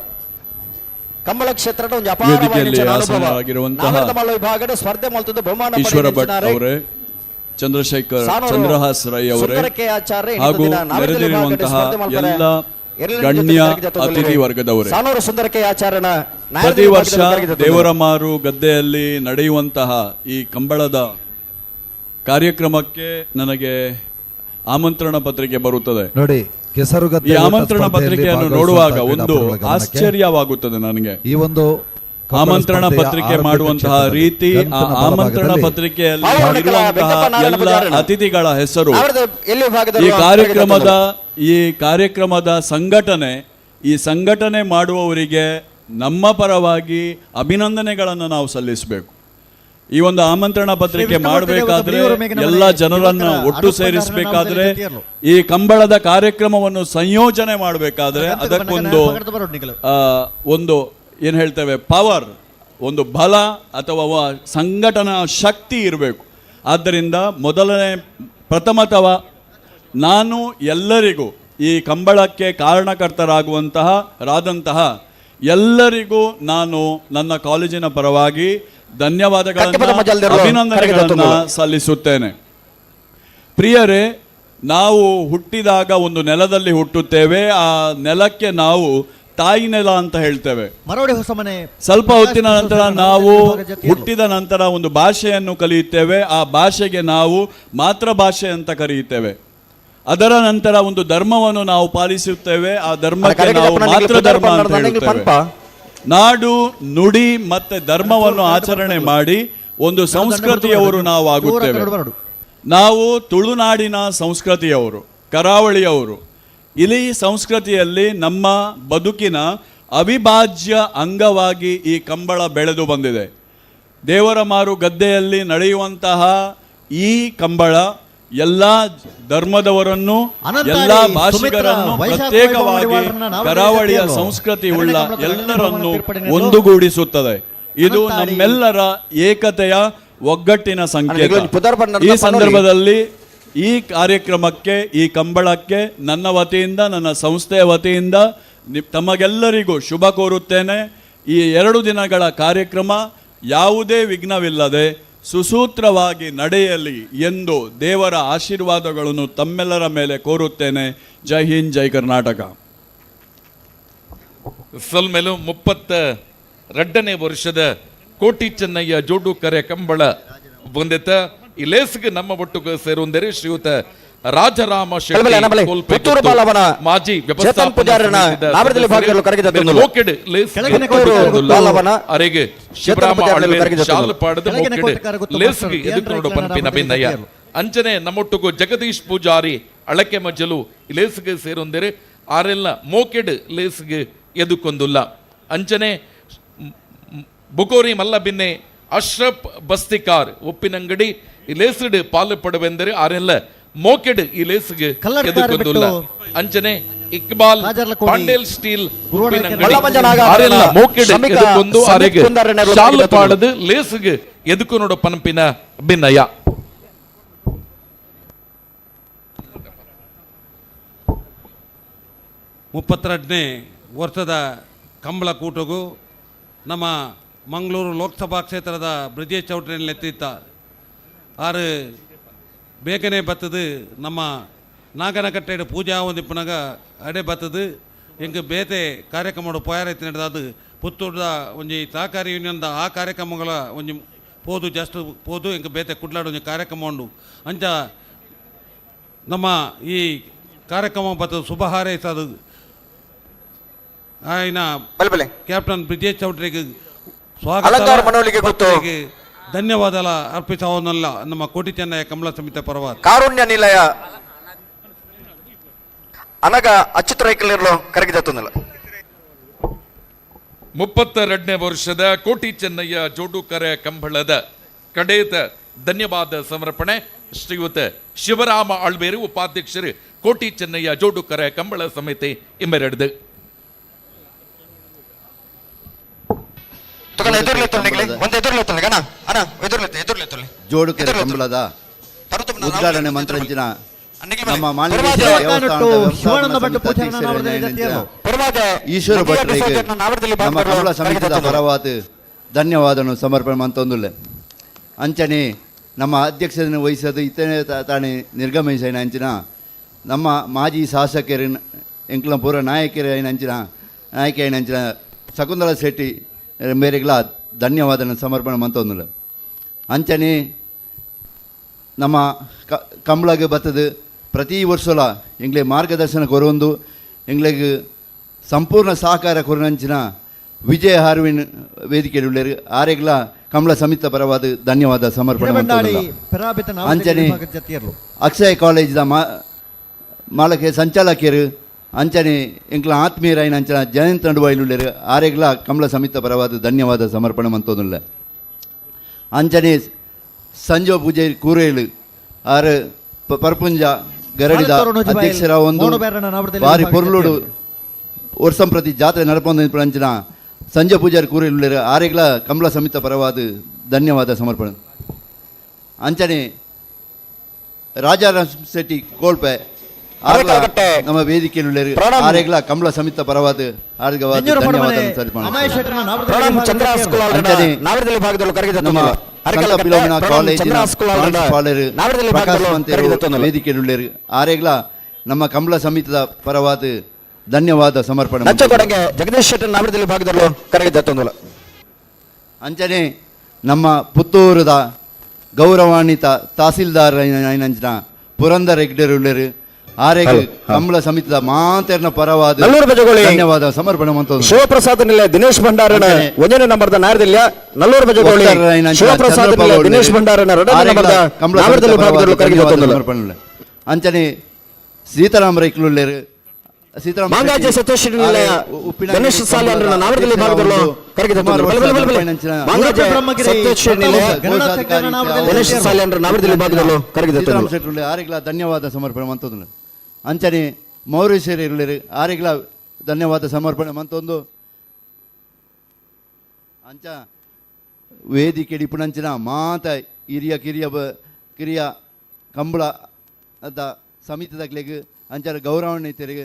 ಕಂಬಳ ಕ್ಷೇತ್ರದ ಒಂದು ಅಪಾರವಾಗಿರುವಂತಹ ವಿಭಾಗದ ಸ್ಪರ್ಧೆ ಮಾಡ್ತಿದ್ದು ಬಹುಮಾನ ಈಶ್ವರ ಭಟ್ ಅವರೇ, ಚಂದ್ರಶೇಖರ್ ಚಂದ್ರಹಾಸ್ ರೈ ಅವರೇ ಹಾಗೂ ನೆರೆದಿರುವಂತಹ ಎಲ್ಲ ಗಣ್ಯ ಅತಿಥಿ ವರ್ಗದವರೇ, ಪ್ರತಿ ವರ್ಷ ದೇವರಮಾರು ಗದ್ದೆಯಲ್ಲಿ ನಡೆಯುವಂತಹ ಈ ಕಂಬಳದ ಕಾರ್ಯಕ್ರಮಕ್ಕೆ ನನಗೆ ಆಮಂತ್ರಣ ಪತ್ರಿಕೆ ಬರುತ್ತದೆ. ನೋಡಿ, ಕೆಸರುಗದ್ದೆ ಈ ಆಮಂತ್ರಣ ಪತ್ರಿಕೆಯನ್ನು ನೋಡುವಾಗ ಒಂದು ಆಶ್ಚರ್ಯವಾಗುತ್ತದೆ ನನಗೆ. ಈ ಒಂದು ಆಮಂತ್ರಣ ಪತ್ರಿಕೆ ಮಾಡುವಂತಹ ರೀತಿ, ಆ ಆಮಂತ್ರಣ ಪತ್ರಿಕೆಯಲ್ಲಿ ಇರುವಂತಹ ಎಲ್ಲ ಅತಿಥಿಗಳ ಹೆಸರು, ಈ ಕಾರ್ಯಕ್ರಮದ ಸಂಘಟನೆ, ಈ ಸಂಘಟನೆ ಮಾಡುವವರಿಗೆ ನಮ್ಮ ಪರವಾಗಿ ಅಭಿನಂದನೆಗಳನ್ನು ನಾವು ಸಲ್ಲಿಸಬೇಕು. ಈ ಒಂದು ಆಮಂತ್ರಣ ಪತ್ರಿಕೆ ಮಾಡಬೇಕಾದ್ರೆ, ಎಲ್ಲ ಜನರನ್ನು ಒಟ್ಟು ಸೇರಿಸಬೇಕಾದ್ರೆ, ಈ ಕಂಬಳದ ಕಾರ್ಯಕ್ರಮವನ್ನು ಸಂಯೋಜನೆ ಮಾಡಬೇಕಾದ್ರೆ ಅದಕ್ಕೊಂದು ಒಂದು ಏನು ಹೇಳ್ತೇವೆ, ಪವರ್, ಒಂದು ಬಲ ಅಥವಾ ಸಂಘಟನಾ ಶಕ್ತಿ ಇರಬೇಕು. ಆದ್ದರಿಂದ ಮೊದಲನೇ ಪ್ರಥಮತವ ನಾನು ಎಲ್ಲರಿಗೂ ಈ ಕಂಬಳಕ್ಕೆ ಕಾರಣಕರ್ತರಾಗುವಂತಹ ರಾದಂತಹ ಎಲ್ಲರಿಗೂ ನಾನು ನನ್ನ ಕಾಲೇಜಿನ ಪರವಾಗಿ ಧನ್ಯವಾದಗಳನ್ನು, ಅಭಿನಂದನೆಗಳನ್ನು ಸಲ್ಲಿಸುತ್ತೇನೆ. ಪ್ರಿಯರೇ, ನಾವು ಹುಟ್ಟಿದಾಗ ಒಂದು ನೆಲದಲ್ಲಿ ಹುಟ್ಟುತ್ತೇವೆ. ಆ ನೆಲಕ್ಕೆ ನಾವು ತಾಯಿ ನೆಲ ಅಂತ ಹೇಳ್ತೇವೆ. ಸ್ವಲ್ಪ ಹೊತ್ತಿನ ನಂತರ ನಾವು ಹುಟ್ಟಿದ ನಂತರ ಒಂದು ಭಾಷೆಯನ್ನು ಕಲಿಯುತ್ತೇವೆ. ಆ ಭಾಷೆಗೆ ನಾವು ಮಾತೃಭಾಷೆ ಅಂತ ಕರೆಯುತ್ತೇವೆ. ಅದರ ನಂತರ ಒಂದು ಧರ್ಮವನ್ನು ನಾವು ಪಾಲಿಸುತ್ತೇವೆ. ಆ ಧರ್ಮಕ್ಕೆ ನಾವು ಮಾತೃಧರ್ಮ ಅಂತ ಹೇಳುತ್ತೇವೆ. ನಾಡು, ನುಡಿ ಮತ್ತೆ ಧರ್ಮವನ್ನು ಆಚರಣೆ ಮಾಡಿ ಒಂದು ಸಂಸ್ಕೃತಿಯವರು ನಾವು ಆಗುತ್ತೇವೆ. ನಾವು ತುಳುನಾಡಿನ ಸಂಸ್ಕೃತಿಯವರು, ಕರಾವಳಿಯವರು. ಇಲ್ಲಿ ಸಂಸ್ಕೃತಿಯಲ್ಲಿ ನಮ್ಮ ಬದುಕಿನ ಅವಿಭಾಜ್ಯ ಅಂಗವಾಗಿ ಈ ಕಂಬಳ ಬೆಳೆದು ಬಂದಿದೆ. ದೇವರಮಾರು ಗದ್ದೆಯಲ್ಲಿ ನಡೆಯುವಂತಹ ಈ ಕಂಬಳ ಎಲ್ಲ ಧರ್ಮದವರನ್ನು, ಎಲ್ಲ ಭಾಷಿಗರನ್ನು, ಪ್ರತ್ಯೇಕವಾಗಿ ಕರಾವಳಿಯ ಸಂಸ್ಕೃತಿ ಉಳ್ಳ ಎಲ್ಲರನ್ನು ಒಂದುಗೂಡಿಸುತ್ತದೆ. ಇದು ನಮ್ಮೆಲ್ಲರ ಏಕತೆಯ ಒಗ್ಗಟ್ಟಿನ ಸಂಕೇತ. ಈ ಸಂದರ್ಭದಲ್ಲಿ ಈ ಕಾರ್ಯಕ್ರಮಕ್ಕೆ, ಈ ಕಂಬಳಕ್ಕೆ ನನ್ನ ವತಿಯಿಂದ, ನನ್ನ ಸಂಸ್ಥೆಯ ವತಿಯಿಂದ ತಮಗೆಲ್ಲರಿಗೂ ಶುಭ ಕೋರುತ್ತೇನೆ. ಈ 2 ದಿನಗಳ ಕಾರ್ಯಕ್ರಮ ಯಾವುದೇ ವಿಘ್ನವಿಲ್ಲದೆ ಸುಸೂತ್ರವಾಗಿ ನಡೆಯಲಿ ಎಂದು ದೇವರ ಆಶೀರ್ವಾದಗಳನ್ನು ತಮ್ಮೆಲ್ಲರ ಮೇಲೆ ಕೋರುತ್ತೇನೆ. ಜೈ ಹಿಂದ್, ಜೈ ಕರ್ನಾಟಕ. ಸೊಲ್ಮೆಲು 32ನೇ ವರ್ಷದ ಕೋಟಿ ಚೆನ್ನಯ್ಯ ಜೋಡು ಕರೆ ಕಂಬಳ ಬಂದಿತ ಈ ಲೇಸ್ಗೆ ನಮ್ಮ ಒಟ್ಟುಗೆ ಸೇರುವಂದರೆ ಶ್ರೀಯುತ ರಾಜರಾಮ ಶೆಟ್ಟಿ, ಮಾಜಿ ಅರೆಗೆ ಶಿವರಾಮ ಲೇಸ್ಗೆ ಎದುರು ಪನ್ಪಿನ ಭಿನ್ನಯ್ಯ. ಅಂಚನೆ ನಮ್ಮೊಟ್ಟುಗು ಜಗದೀಶ್ ಪೂಜಾರಿ ಅಳಕೆ ಮಜ್ಜಲು ಲೇಸ್ಗೆ ಸೇರೊಂದರೆ ಆರೆಲ್ಲ ಮೋಕೆಡ್ ಲೇಸ್ಗೆ ಎದುಕೊಂದುಲ್ಲ. ಅಂಚನೆ ಬುಕೋರಿ ಮಲ್ಲಬಿನ್ನೆ ಅಶ್ರಫ್ ಬಸ್ತಿಕಾರ್ ಉಪ್ಪಿನಂಗಡಿ ಲೇಸ್ಡ್ ಪಾಲು ಪಡುವೆಂದರೆ ಆರೆಲ್ಲ ಮೋಕೆಡ್ ಈ ಲೇಸ್ಗೆ ಎದುಕೊಂದುಲ್ಲ. ಅಂಚನೆ ಇಕ್ಬಾಲ್ ಪಾಂಡೇಲ್ ಸ್ಟೀಲ್ ಆರೆಲ್ಲ ಮೋಕೆಡ್ ಎದುಕೊಂದು ಆರೆಗೆ ಶಾಲು ಪಾಡದು ಲೇಸ್ಗೆ ಎದುಕು ನೋಡ ಪನಪಿನ ಭಿನ್ನಯ. ಮುಪ್ಪತ್ತೆರಡನೇ ವರ್ಷದ ಕಂಬಳ ಕೂಟಗೂ ನಮ್ಮ ಮಂಗಳೂರು ಲೋಕಸಭಾ ಕ್ಷೇತ್ರದ ಬ್ರಿಜೇಶ್ ಚೌಟ್ರಿಯಲ್ಲಿ ಎತ್ತಿತ್ತ ಆರು ಬೇಗನೆ ಬತ್ತದು. ನಮ್ಮ ನಾಗನಕಟ್ಟೆಡು ಪೂಜಾ ಒಂದಿಪ್ಪನಾಗ ಅಡೆ ಬತ್ತದು. ಎಂಗೆ ಬೇತೆ ಕಾರ್ಯಕ್ರಮ ಪೋಯಾರೈತಿ ನಡೆದ ಪುತ್ತೂರ್ದ ಒಂಜಿ ಸಹಕಾರಿ ಯೂನಿಯನ್ದ ಆ ಕಾರ್ಯಕ್ರಮಗಳ ಒಂಜಿ ಪೋದು ಜಸ್ಟ್ ಪೋದು ಎಂಗೆ ಬೇತೆ ಕುಡ್ಲಾಡು ಒಂಜಿ ಕಾರ್ಯಕ್ರಮ ಉಂಡು. ಅಂಚ ನಮ್ಮ ಈ ಕಾರ್ಯಕ್ರಮ ಬತ್ತದು ಶುಭ ಹಾರೈಸದು ఆయన ಕ್ಯಾಪ್ಟನ್ ಬ್ರಿಜೇಶ್ ಚೌಟ್ರಿಗೆ ಸ್ವಾಗತ, ಧನ್ಯವಾದ ಅರ್ಪಿಸವನ್ನಲ್ಲ ನಮ್ಮ ಕೋಟಿ ಚೆನ್ನಯ್ಯ ಕಮಲ ಸಮಿತಿ ಪರವಾದ. ಕಾರುಣ್ಯ ನಿಲಯ ಅನಗ ಅಚ್ಯುತ ರೈಕಲಿರಲು ಕರಗಿದತ್ತೊಂದಿಲ್ಲ. 32ನೇ ವರ್ಷದ ಕೋಟಿ ಚೆನ್ನಯ್ಯ ಜೋಡುಕರೆ ಕಂಬಳದ ಕಡೇತ ಧನ್ಯವಾದ ಸಮರ್ಪಣೆ ಶ್ರೀಯುತ ಶಿವರಾಮ ಆಳ್ವೇರು ಉಪಾಧ್ಯಕ್ಷರು ಕೋಟಿ ಚೆನ್ನಯ್ಯ ಜೋಡುಕರೆ ಕಂಬಳ ಸಮಿತಿ ಇಮ್ಮೆರಡು. ಜೋಡುಕೆರೆ ಕಂಬಳದ ಉದ್ಘಾಟನೆ ಮಂತ್ರಂಚಿನ ನಮ್ಮ ಈಶ್ವರ ಭಟ್ರಿಗೆ ನಮ್ಮ ಕಂಬಳ ಸಮಿತಿಯ ಪರವಾದ ಧನ್ಯವಾದನು ಸಮರ್ಪಣೆ ಮಂತೊಂದುಲ್ಲೆ. ಅಂಚನೆ ನಮ್ಮ ಅಧ್ಯಕ್ಷತೆಯನ್ನು ವಹಿಸೋದು ಇತನೆ ತಾನೇ ನಿರ್ಗಮಿಸಿನ ಅಂಚಿನ ನಮ್ಮ ಮಾಜಿ ಶಾಸಕರು ಎಂಕ್ಲ ಪೂರ ನಾಯಕರ ಅಂಚಿನ ನಾಯಕ ಅಂಚಿನ ಶಕುಂತಲಾ ಶೆಟ್ಟಿ ಮೇರೆಗಳ ಧನ್ಯವಾದನ ಸಮರ್ಪಣೆ ಮಂತೊಂದುಲ್ಲ. ಅಂಚನೆ ನಮ್ಮ ಕಂಬಳಗೆ ಬತ್ತದು ಪ್ರತಿ ವರ್ಷಲ ಎಂಗ್ಲೆ ಮಾರ್ಗದರ್ಶನ ಕೊರೊಂದು ಎಂಗ್ಲೆಗ್ ಸಂಪೂರ್ಣ ಸಹಕಾರ ಕೊರನಂಚಿನ ವಿಜಯ ಹಾರ್ವಿನ್ ವೇದಿಕೆ ಆರೆಗ್ಲ ಕಂಬಳ ಸಮಿತಿ ಪರವಾದ ಧನ್ಯವಾದ ಸಮರ್ಪಣೆ. ಅಂಚನೆ ಅಕ್ಷಯ ಕಾಲೇಜ್ದ ಮಾಲಕ ಸಂಚಾಲಕಿಯರು ಅಂಚನೆ ಎಂಕ್ಲ ಆತ್ಮೀಯರಾಯಿನ ಅಂಚನ ಜಯಂತ್ ನಡುವಾಯಿಲುಳ್ಳರು ಆರೆಗ್ಲ ಕಮಲ ಸಮಿತಿ ಪರವಾದ ಧನ್ಯವಾದ ಸಮರ್ಪಣೆ ಮಂತೊಂದುಲ್ಲ. ಅಂಚನೆ ಸಂಜೋ ಪೂಜೆ ಕೂರೇಳು ಆರು ಪರ್ಪುಂಜ ಗರಡಿದ ಅಧ್ಯಕ್ಷರ ಒಂದು ಬಾರಿ ಪೊರ್ಲುಡು ವರ್ಷಂಪ್ರತಿ ಜಾತ್ರೆ ನಡಪೊಂದು ಅಂಚಿನ ಸಂಜೆ ಪೂಜಾರಿ ಕೂರೇಳುಳ್ಳರು ಆರೆಗ್ಲ ಕಮಲ ಸಮಿತಿ ಪರವಾದ ಧನ್ಯವಾದ ಸಮರ್ಪಣೆ. ಅಂಚನೆ ರಾಜಾರಾಮ್ ಶೆಟ್ಟಿ ಕೋಲ್ಪೆ ನಮ್ಮ ವೇದಿಕೆಯಲ್ಲಿ ಆರೆಗ್ಲ ಕಮಲ ಸಮಿತಿ ಪರವಾದ ಧನ್ಯವಾದ. ವೇದಿಕೆಯಲ್ಲಿ ಆರೆಗ್ಲ ನಮ್ಮ ಕಮಲ ಸಮಿತಿಯ ಪರವಾದ ಧನ್ಯವಾದ ಸಮರ್ಪಣೆ. ಜಗದೀಶ್ ಶೆಟ್ಟರ್ ನಾವರದಲ್ಲಿ ಭಾಗದಲ್ಲೂ ಕರಗಿದ. ಅಂಚನೆ ನಮ್ಮ ಪುತ್ತೂರದ ಗೌರವಾನ್ವಿತ ತಹಸೀಲ್ದಾರ್ ಅಂಚಿನ ಪುರಂದರ ಹೆಗ್ಡೆರುಳ್ಳರು ಆರೆಗ್ ಕಮಲ ಸಮಿತಿಯ ಮಾತೆರ್ನ ಪರವಾದ ಧನ್ಯವಾದ ಸಮರ್ಪಣೆ ಮಂತ. ಶಿವಪ್ರಸಾದ್ ನಿಲಯ ದಿನೇಶ್ ಭಂಡಾರನ ಒಂದನೇ ನಂಬರ್ದ ನಾರದಿಲ್ಲ. ನಲ್ಲೂರು ಬಜಗೋಳಿ ಶಿವಪ್ರಸಾದ್ ನಿಲಯ ದಿನೇಶ್ ಭಂಡಾರನ ಎರಡನೇ ನಂಬರ್ದ ನಾವರದಲ್ಲಿ ಭಾಗದಲ್ಲೂ ಕರಗಿದ. ಅಂಚನೆ ಸೀತಾರಾಮ ರೈಕ್ಲುಳ್ಳರು ಸೀತಾರಾಮ ಮಾಂಗಾಜೆ ಸತೀಶ್ ನಿಲಯ ಗಣೇಶ್ ಸಾಲ್ಯಾನ್ರನ್ನ ನಾವರದಲ್ಲಿ ಭಾಗದಲ್ಲೂ ಕರಗಿದ ಬಲೆ ಬಲೆ ಬಲೆ ಬಲೆ ಮಾಂಗಾಜೆ ಸತೀಶ್ ನಿಲಯ ಗಣೇಶ್ ಸಾಲ್ಯಾನ್ರ ನಾವರದಲ್ಲಿ ಭಾಗದಲ್ಲೂ ಕರಗಿದ ಸೀತಾರಾಮ ಶೆಟ್ಟರುಳ್ಳಿ ಆರಿಗ್ಲ ಧನ್ಯವಾದ ಸಮರ್ಪಣೆ ಮಂತೊಂದು ಅಂಚನೆ ಮೌರೀಶ್ವರಿ ಇರುಳ್ಳಿರು ಆರಿಗ್ಲ ಧನ್ಯವಾದ ಸಮರ್ಪಣೆ ಮಂತೊಂದು ಅಂಚ ವೇದಿಕೆ ಡಿಪುಣಂಚಿನ ಮಾತ ಹಿರಿಯ ಕಿರಿಯ ಕಿರಿಯ ಕಂಬಳ ಅದ ಸಮಿತಿದಾಗ್ಲಿಗೆ ಅಂಚಾರ ಗೌರವಾನ್ವಿತರಿಗೆ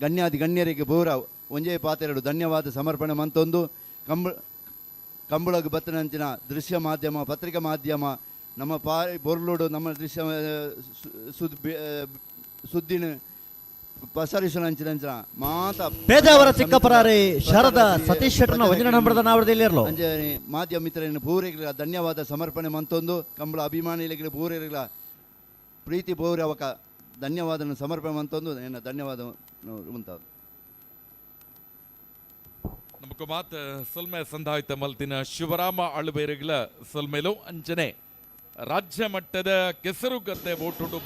ಗಣ್ಯಾದಿ ಗಣ್ಯರಿಗೆ ಬೋರ ಒಂಜೇ ಪಾತೆರಡು ಧನ್ಯವಾದ ಸಮರ್ಪಣೆ ಮಂತೊಂದು ಕಂಬಳಗ್ ಬತ್ತನಂಚಿನ ದೃಶ್ಯ ಮಾಧ್ಯಮ ಪತ್ರಿಕಾ ಮಾಧ್ಯಮ ನಮ್ಮ ಪಾರಿ ಬೊರ್ಲೋಡು ನಮ್ಮ ದೃಶ್ಯ ಸುದ್ದಿನ ಪಸರಿಸುನಂಚಿನಂಚಿನ ಮಾತ ಪೇಜಾವರ ಚಿಕ್ಕಪರಾರಿ ಶಾರದಾ ಸತೀಶ್ ಶೆಟ್ಟರ್ನ ಒಂಜನೇ ನಂಬರದ ನಾವರದಲ್ಲಿ ಅಂಚನೆ ಮಾಧ್ಯಮ ಮಿತ್ರರನ್ನು ಪೂರೈಗಳ ಧನ್ಯವಾದ ಸಮರ್ಪಣೆ ಮಂತೊಂದು ಕಂಬಳ ಅಭಿಮಾನಿಗಳಿಗೆ ಪೂರೈಗಳ ಪ್ರೀತಿ ಪೌರವಕ ಧನ್ಯವಾದ ಸಮರ್ಪಣೆ ಮಂತೊಂದು ನನ್ನ ಧನ್ಯವಾದ ಮುಂತಾದ ನಮಕ ಮಾತ ಸೊಲ್ಮೆ ಸಂಧಾಯಿತ ಮಲ್ತಿನ ಶಿವರಾಮ ಅಳುಬೇರುಗಳ ಸೊಲ್ಮೆಲು ಅಂಚನೆ ರಾಜ್ಯ ಮಟ್ಟದ ಕೆಸರುಗದ್ದೆ ಓಟುಡು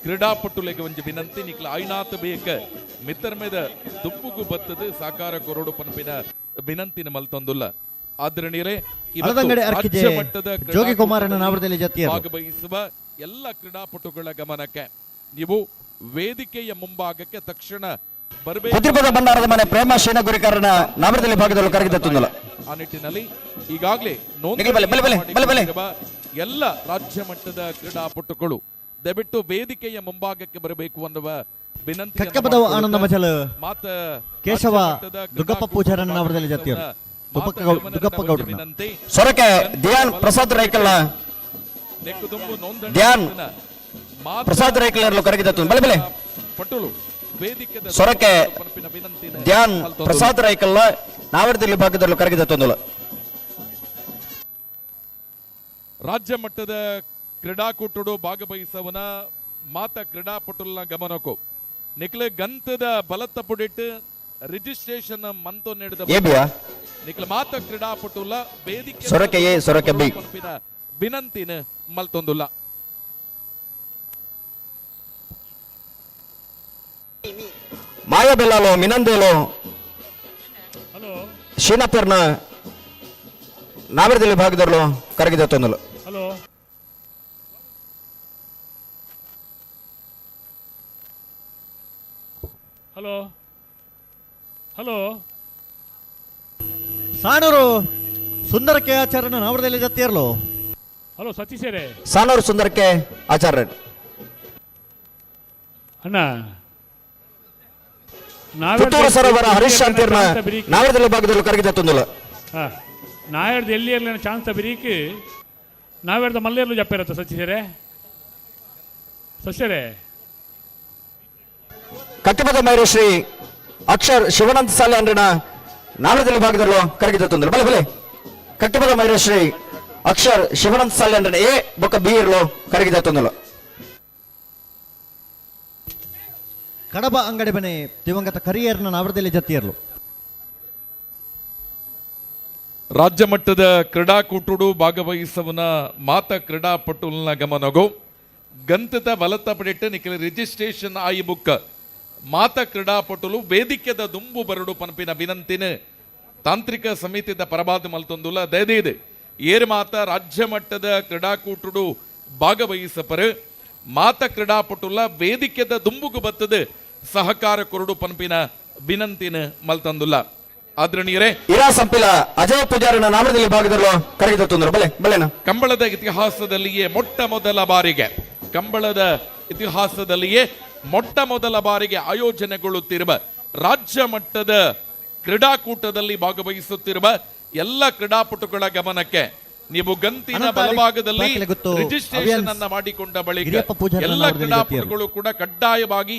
ಕ್ರೀಡಾಪಟುಲೆಗೆ ಒಂಜಿ ವಿನಂತಿ ನಿಕ್ಲ ಐನಾತ್ ಬೇಕ ಮಿತ್ತರ್ಮೆದ ದುಪ್ಪುಗು ಬತ್ತದು ಸಾಕಾರ ಕೊರಡು ಪನ್ಪಿನ ವಿನಂತಿನ ಮಲ್ತೊಂದುಲ್ಲ. ಆದರಣೀಯರೇ, ರಾಜ್ಯ ಮಟ್ಟದ ಭಾಗವಹಿಸುವ ಎಲ್ಲ ಕ್ರೀಡಾಪಟುಗಳ ಗಮನಕ್ಕೆ ನೀವು ವೇದಿಕೆಯ ಮುಂಭಾಗಕ್ಕೆ ತಕ್ಷಣ ಬರಬೇಕು. ಭಂಡಾರದ ಮನೆ ಪ್ರೇಮ ಶೇನ ಗುರಿಕಾರನ ನಾಮರದಲ್ಲಿ ಭಾಗದಲ್ಲಿ ಕರಗಿದ ತುಂದಲ. ಆ ನಿಟ್ಟಿನಲ್ಲಿ ಈಗಾಗಲೇ ಎಲ್ಲ ರಾಜ್ಯ ಮಟ್ಟದ ಕ್ರೀಡಾಪಟುಗಳು ದಯವಿಟ್ಟು ವೇದಿಕೆಯ ಮುಂಭಾಗಕ್ಕೆ ಬರಬೇಕು ಅನ್ನುವ ವಿನಂತಿ. ಆನಂದ ಮಜಲ್ ಕೇಶವ ದುಗ್ಗಪ್ಪ ಪೂಜಾರನ ನಾಮರದಲ್ಲಿ ಜತಿಯರು ದುಗ್ಗಪ್ಪ ಗೌಡರ ಸೊರಕೆ ಧ್ಯಾನ್ ಪ್ರಸಾದ್ ರೈಕಲ್ನ ಧ್ಯಾನ್ ಪ್ರಸಾದ್ ರೈಕಲ್ನಲ್ಲೂ ಕರಗಿದ ಬಲೆ ಬಲೆ ಪಟುಳು ವೇದಿಕೆ ಸೊರಕೆ ಧ್ಯಾನ್ ಪ್ರಸಾದ್ ರೈಕಲ್ನ ನಾವರದಲ್ಲಿ ಭಾಗದಲ್ಲೂ ಕರಗಿದ ತೊಂದಲು. ರಾಜ್ಯ ಮಟ್ಟದ ಕ್ರೀಡಾಕೂಟಡು ಭಾಗವಹಿಸವನ ಮಾತ ಕ್ರೀಡಾಪಟುಲ್ನ ಗಮನಕ್ಕೂ ನಿಕ್ಲೆ ಗಂತದ ಬಲತ್ತ ಪುಡಿಟ್ಟು ರಿಜಿಸ್ಟ್ರೇಷನ್ ಮಂತು ನೀಡಿದ ನಿಕ್ಲೆ ಮಾತ ಕ್ರೀಡಾಪಟುಲ ವೇದಿಕೆ ಸೊರಕೆ ಎ ಸೊರಕೆ ಬಿ ವಿನಂತಿನ ಮಲ್ತೊಂದುಲ್ಲ. ಮಾಯಬೆಲ್ಲಾಲೋ ಮಿನಂದೇಲೋ ಶೀನಪೇರ್ನ ನಾವರದಲ್ಲಿ ಭಾಗದಲ್ಲೂ ಕರಗಿದ ತೊಂದಲು. ಹಲೋ ಹಲೋ ಹಲೋ ಸಾನೂರು ಸುಂದರಕ್ಕೆ ಆಚಾರ್ಯನ ನಾವರದಲ್ಲಿ ಜತಿಯರ್ಲು. ಹಲೋ ಸತೀಶರೇ, ಸಾನೂರು ಸುಂದರಕ್ಕೆ ಆಚಾರ್ಯ ಅಣ್ಣ ಪುತ್ತೂರು ಸರೋವರ ಹರೀಶ್ ಶಾಂತಿರ್ನ ನಾವರದಲ್ಲಿ ಭಾಗದಲ್ಲಿ ಕರಗಿದ ತೊಂದಲು. ನಾಯರ್ದು ಎಲ್ಲಿ ಇರಲಿ ಚಾನ್ಸ್ ಬಿರೀಕ್ ನಾವೇರ್ದ ಮಲ್ಲೇರ್ಲು ಜಪ್ಪಿರತ್ತ ಸತೀಶರೇ ಸಸ್ಯರೇ. ಕಟ್ಟಿಪದ ಮೈರಶ್ರೀ ಅಕ್ಷರ್ ಶಿವಾನಂದ ಸಾಲ್ಯಾನ್ರನ ನಾವರದಲ್ಲಿ ಭಾಗದಲ್ಲೂ ಕರಗಿದ ತೊಂದಲು. ಬಲೆ ಬಲೆ ಕಟ್ಟಿಪದ ಮೈರಶ್ರೀ ಅಕ್ಷರ್ ಶಿವಾನಂದ ಸಾಲ್ಯಾನ್ರನ ಎ ಬೊಕ್ಕ ಬಿ ಇರಲು ಕರಗಿದ ತೊಂದಲು. ಕಡಬ ಅಂಗಡಿ ಮನೆ ದಿವಂಗತ ಕರಿಯರ್ನ ನಾವರದಲ್ಲಿ ಜತಿಯರ್ಲು. ರಾಜ್ಯ ಮಟ್ಟದ ಕ್ರೀಡಾಕೂಟಡು ಭಾಗವಹಿಸುವನ ಮಾತ ಕ್ರೀಡಾಪಟುಲ್ನ ಗಮನಗೋ ಗಂತದ ಬಲತ್ತ ಪಡೆಟ್ಟು ನಿಖಿಲ ರಿಜಿಸ್ಟ್ರೇಷನ್ ಆಯಿ ಬುಕ್ ಮಾತ ಕ್ರೀಡಾಪಟುಲು ವೇದಿಕೆದ ದುಂಬು ಬರಡು ಪನಪಿನ ವಿನಂತಿನ ತಾಂತ್ರಿಕ ಸಮಿತಿದ ಪರಬಾದ ಮಲ್ತೊಂದುಲ್ಲ. ದಯದೀದು ಏರು ಮಾತ ರಾಜ್ಯ ಮಟ್ಟದ ಕ್ರೀಡಾಕೂಟಡು ಭಾಗವಹಿಸಪರು ಮಾತ ಕ್ರೀಡಾಪಟುಲ ವೇದಿಕೆದ ದುಂಬುಗು ಬತ್ತದು ಸಹಕಾರ ಕೊರಡು ಪನಪಿನ ವಿನಂತಿನ ಮಲ್ತಂದುಲ್ಲ. ಆದರಣೀಯರೇ, ಇರಾ ಸಂಪಿಲ ಅಜಯ್ ಪೂಜಾರಿನ ನಾಮದಲ್ಲಿ ಭಾಗದಲ್ಲೂ ಕರಗಿದ ತೊಂದರೆ. ಬಲೆ ಬಲೆನ ಕಂಬಳದ ಇತಿಹಾಸದಲ್ಲಿಯೇ ಮೊಟ್ಟ ಮೊದಲ ಬಾರಿಗೆ ಕಂಬಳದ ಇತಿಹಾಸದಲ್ಲಿಯೇ ಮೊಟ್ಟ ಮೊದಲ ಬಾರಿಗೆ ಆಯೋಜನೆಗೊಳ್ಳುತ್ತಿರುವ ರಾಜ್ಯ ಮಟ್ಟದ ಕ್ರೀಡಾಕೂಟದಲ್ಲಿ ಭಾಗವಹಿಸುತ್ತಿರುವ ಎಲ್ಲ ಕ್ರೀಡಾಪಟುಗಳ ಗಮನಕ್ಕೆ ನೀವು ಗಂತಿನ ಬಲಭಾಗದಲ್ಲಿ ರಿಜಿಸ್ಟ್ರೇಷನ್ ಅನ್ನ ಮಾಡಿಕೊಂಡ ಬಳಿಕ ಎಲ್ಲ ಕ್ರೀಡಾಪಟುಗಳು ಕೂಡ ಕಡ್ಡಾಯವಾಗಿ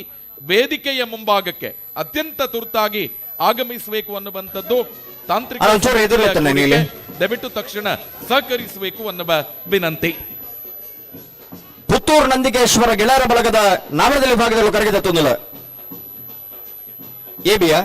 ವೇದಿಕೆಯ ಮುಂಭಾಗಕ್ಕೆ ಅತ್ಯಂತ ತುರ್ತಾಗಿ ಆಗಮಿಸಬೇಕು ಅನ್ನುವಂಥದ್ದು ತಾಂತ್ರಿಕ ದಯವಿಟ್ಟು ತಕ್ಷಣ ಸಹಕರಿಸಬೇಕು ಅನ್ನುವ ವಿನಂತಿ. ಪುತ್ತೂರು ನಂದಿಕೇಶ್ವರ ಗೆಳೆಯರ ಬಳಗದ ನಾಮರದಲ್ಲಿ ಭಾಗದಲ್ಲಿ ಕರಗಿದ ತೊಂದಲ ಎಬಿಯ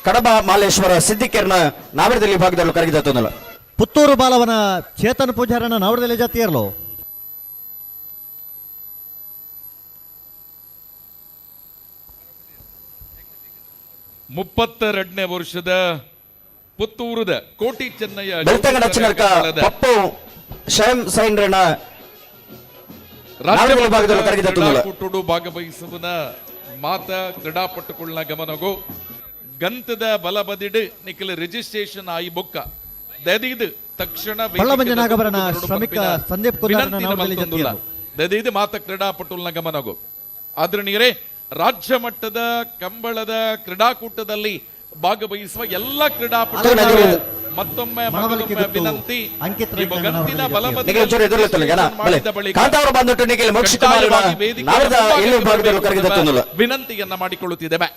Kadaba Malleshwara ಸಿದ್ದಿಕೆರ್ನ ನಾವರದಲ್ಲಿ ಭಾಗದಲ್ಲಿ ಕರಗಿದ. ಪುತ್ತೂರು ಬಾಲವನ ಚೇತನ್ ಪೂಜಾರನ ನಾವರದಲ್ಲಿ ಜಾತಿಯರ್ಲು. 32ನೇ ವರ್ಷದ ಪುತ್ತೂರದ ಕೋಟಿ ಚೆನ್ನಯ್ಯ ಪಪ್ಪು ಶಯಂ ಸೈನ್ರನ ರಾಜ್ಯ ಭಾಗವಹಿಸುವನ ಮಾತ ಕ್ರೀಡಾಪಟುಗಳ ಗಮನಗೋ ಗಂತದ ಬಲಬದಿಡು ನಿಖಿಲ ರಿಜಿಸ್ಟ್ರೇಷನ್ ಆಯಿ ಬೊಕ್ಕ ದದಿದು ತಕ್ಷಣ ದದಿದು ಮಾತ ಕ್ರೀಡಾಪಟುಗಳ ಗಮನಗೋ. ಆದ್ರಣಿಯರೇ, ರಾಜ್ಯ ಮಟ್ಟದ ಕಂಬಳದ ಕ್ರೀಡಾಕೂಟದಲ್ಲಿ ಭಾಗವಹಿಸುವ ಎಲ್ಲ ಕ್ರೀಡಾಪಟುಗಳು ಮತ್ತೊಮ್ಮೆ ವಿನಂತಿ, ಗಂತಿನ ವಿನಂತಿಯನ್ನ ಮಾಡಿಕೊಳ್ಳುತ್ತಿದ್ದೇವೆ.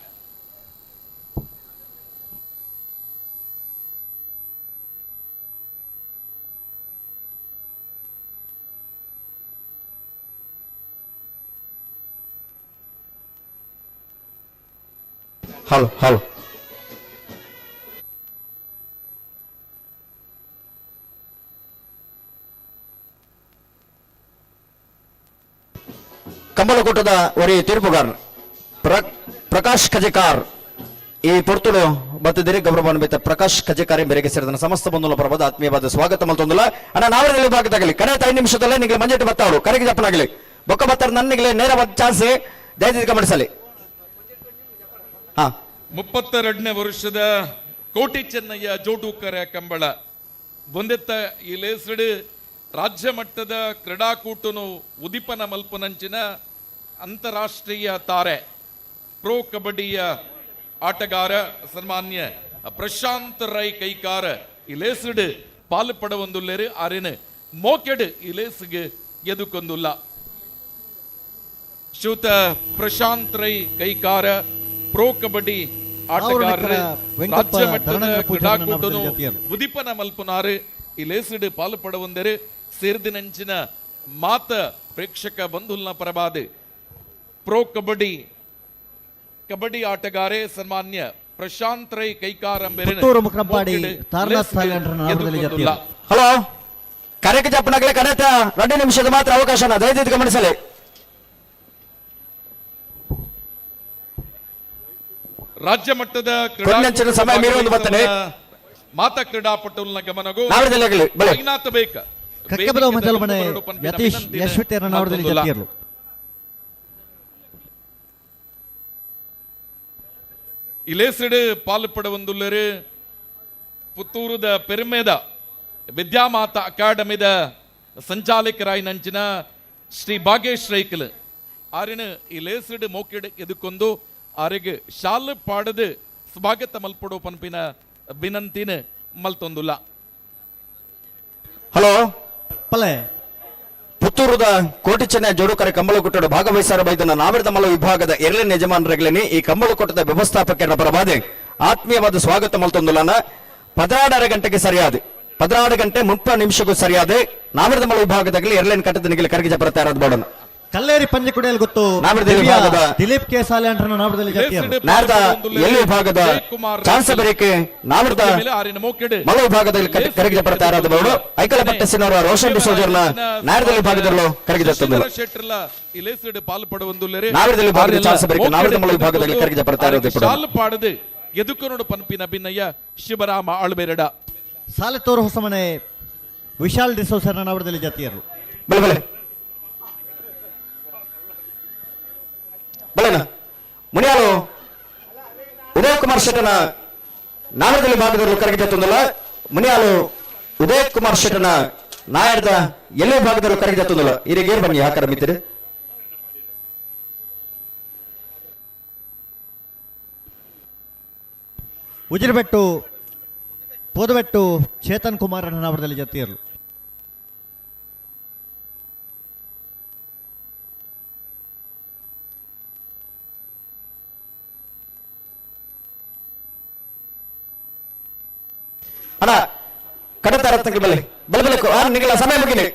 ಹಲೋ ಹಲೋ ಕಂಬಳಕೂಟದ ಒರಿ ತೀರ್ಪುಗಾರ್ ಪ್ರಕಾಶ್ ಖಜೇಕಾರ್ ಈ ಪೊರ್ತುಡು ಬತ್ತಿದ್ದೀರಿ. ಗೌರವಾನ್ವಿತ ಪ್ರಕಾಶ್ ಖಜೇಕಾರಿ ಮೇರೆಗೆ ಸೇರಿದ ಸಮಸ್ತ ಬಂಧುಗಳ ಪರವಾದ ಆತ್ಮೀಯವಾದ ಸ್ವಾಗತ ಮಲ್ತೊಂದುಲ್ಲ. ಅಣ್ಣ ನಾವರಲ್ಲಿ ಭಾಗದಾಗಲಿ ಕಡೆ 5 ನಿಮಿಷದಲ್ಲೇ ನಿಮಗೆ ಮಂಜೆಟ್ಟು ಬತ್ತಾವರು ಕರೆಗೆ ಜಪ್ಪನಾಗಲಿ ಬೊಕ್ಕ ಬತ್ತಾರ ನನ್ನಿಗೆ ನೇರವಾದ ಚಾನ್ಸ್ ದಯವಿಟ್ಟು ಗಮನಿಸಲಿ. 32ನೇ ವರ್ಷದ ಕೋಟಿ ಚೆನ್ನಯ್ಯ ಜೋಟೂಕರ ಕಂಬಳ ಒಂದೆತ್ತ ಈ ಲೇಸಡು ರಾಜ್ಯ ಮಟ್ಟದ ಕ್ರೀಡಾಕೂಟನು ಉದೀಪನ ಮಲ್ಪನಂಚಿನ ಅಂತಾರಾಷ್ಟ್ರೀಯ ತಾರೆ ಪ್ರೋ ಕಬಡ್ಡಿಯ ಆಟಗಾರ ಸನ್ಮಾನ್ಯ ಪ್ರಶಾಂತ್ ರೈ ಕೈಕಾರ ಈ ಲೇಸಡು ಪಾಲು ಪಡವೊಂದುಲ್ಲೇರು ಆರೇನು ಮೋಕೆಡು ಈ ಲೇಸಿಗೆ ಎದುಕೊಂದುಲ್ಲ. ಶ್ರೀಯುತ ಪ್ರಶಾಂತ್ ರೈ ಕೈಕಾರ ಪ್ರೋ ಕಬಡ್ಡಿ ಆಟಗಾರರು ರಾಜ್ಯ ಮಟ್ಟದ ಕ್ರೀಡಾಕೂಟನು ಉದೀಪನ ಮಲ್ಪುನಾರು ಈ ಲೇಸಿಡು ಪಾಲು ಪಡವಂದರು ಸೇರ್ದಿನಂಚಿನ ಮಾತ ಪ್ರೇಕ್ಷಕ ಬಂಧುಲ್ನ ಪರವಾದ ಪ್ರೋ ಕಬಡ್ಡಿ ಕಬಡ್ಡಿ ಆಟಗಾರೆ ಸನ್ಮಾನ್ಯ ಪ್ರಶಾಂತ್ ರೈ ಕೈಕಾರ. ಹಲೋ ಕರೆಕ್ ಜಪ್ಪನಾಗಲೇ ಕರೆತ 2 ನಿಮಿಷದ ಮಾತ್ರ ಅವಕಾಶ ದಯವಿಟ್ಟು ಗಮನಿಸಲಿ. ರಾಜ್ಯ ಮಟ್ಟದ ಮಾತಾ ಕ್ರೀಡಾಪಟುಗಳ ಗಮನಗೂ ಇಲೇಸಿಡು ಪಾಲ್ಪಡವೊಂದುಲ್ಲರು ಪುತ್ತೂರುದ ಪೆರುಮೆದ ವಿದ್ಯಾಮಾತಾ ಅಕಾಡೆಮಿದ ಸಂಚಾಲಕರಾಯಿನಂಚಿನ ಶ್ರೀ ಭಾಗೇಶ್ ರೈಕಲ್ ಆರಿನ ಇಲೇಸಿಡು ಮೋಕೆಡು ಎದುಕೊಂದು ಆರಿಗೆ ಶಾಲು ಪಾಡದು ಸ್ವಾಗತ ಮಲ್ಪಡೋ ಪನ್ಪಿನ ವಿನಂತಿನ ಮಲ್ತೊಂದುಲ್ಲ. ಹಲೋ ಪಲೆ ಪುತ್ತೂರುದ ಕೋಟಿ ಚೆನ್ನ ಜೋಡುಕರೆ ಕಂಬಳಕೂಟದ ಭಾಗವಹಿಸಾರ ಬೈದನ ನಾವಿರದ ಮಲ್ಲ ವಿಭಾಗದ ಎರಡನೇ ಯಜಮಾನರಗಳೇನೆ ಈ ಕಂಬಳಕೂಟದ ವ್ಯವಸ್ಥಾಪಕರ ಪರವಾದ ಆತ್ಮೀಯವಾದ ಸ್ವಾಗತ ಮಲ್ತೊಂದುಲ್ಲನ. 16:30 ಗಂಟೆಗೆ ಸರಿಯಾದ 16 ಗಂಟೆ 30 ನಿಮಿಷಕ್ಕೂ ಸರಿಯಾದ ನಾವಿರದ ಮಲ್ಲ ವಿಭಾಗದಲ್ಲಿ ಎರಡನೇ ಕಟ್ಟದ ನಿಗಲಿ ಕರಗಿಜ ಬರ್ತಾ ಇರೋದು ಬೋಡನ. ಕಲ್ಲೇರಿ ಪಂಜಕುಡಿಯಲ್ಲಿ ಗೊತ್ತು ದಿಲೀಪ್ ಕೆ ಸಾಲ್ಯಾಂಡ್ರನ್ನ ನಾವರದಲ್ಲಿ ನಾರದ ಎಲ್ಲಿ ವಿಭಾಗದ ಚಾನ್ಸ್ ಬರೇಕೆ ನಾವರದ ಮಲ ವಿಭಾಗದಲ್ಲಿ ಕರಗಿದ ಬರ್ತಾ ಇರೋದು ಬೋರ್ಡು ಐಕಲ ಪಟ್ಟಸಿನವರ ರೋಷನ್ ಡಿಸೋಜರ್ನ ನಾರದಲ್ಲಿ ವಿಭಾಗದಲ್ಲೂ ಕರಗಿದ ನಾವರದಲ್ಲಿ ಭಾಗದ ಚಾನ್ಸ್ ಬರೇಕೆ ನಾವರದ ಮಲ ವಿಭಾಗದಲ್ಲಿ ಕರಗಿದ ಬರ್ತಾ ಇರೋದು ಪಾಡದು ಎದುಕನೋಡು ಪನ್ಪಿನ ಭಿನ್ನಯ್ಯ ಶಿವರಾಮ ಆಳ್ಬೇರಡ ಸಾಲೆತೋರು ಹೊಸಮನೆ ವಿಶಾಲ್ ಡಿಸೋಜರ್ನ ನಾವರದಲ್ಲಿ ಜಾತಿಯರು. ಬಲೆ ಬಲೆ ಬಲೇನ ಮುನಿಯಾಲು ಉದಯ್ ಕುಮಾರ್ ಶೆಟ್ಟನ ನಾವರದಲ್ಲಿ ಭಾಗದಲ್ಲಿ ಕರಗಿದ ತೊಂದಲ್ಲ. ಮುನಿಯಾಲು ಉದಯ್ ಕುಮಾರ್ ಶೆಟ್ಟನ ನಾಯರ್ದ ಎಲ್ಲೇ ಭಾಗದಲ್ಲೂ ಕರಗಿದ ತೊಂದಲ್ಲ. ಇರಿಗೇರ್ ಬನ್ನಿ ಹಾಕರ ಮಿತ್ರ. ಉಜಿರ್ಬೆಟ್ಟು ಪೋದಬೆಟ್ಟು ಚೇತನ್ ಕುಮಾರ್ ನಾವರದಲ್ಲಿ ಜತಿಯರು. ಅಣ್ಣ ಕಡತಾರ ಬಲೆ ಬಲೆ ಬಲೆ ನಿಗಳ ಸಮಯ ಮುಗಿಲಿ.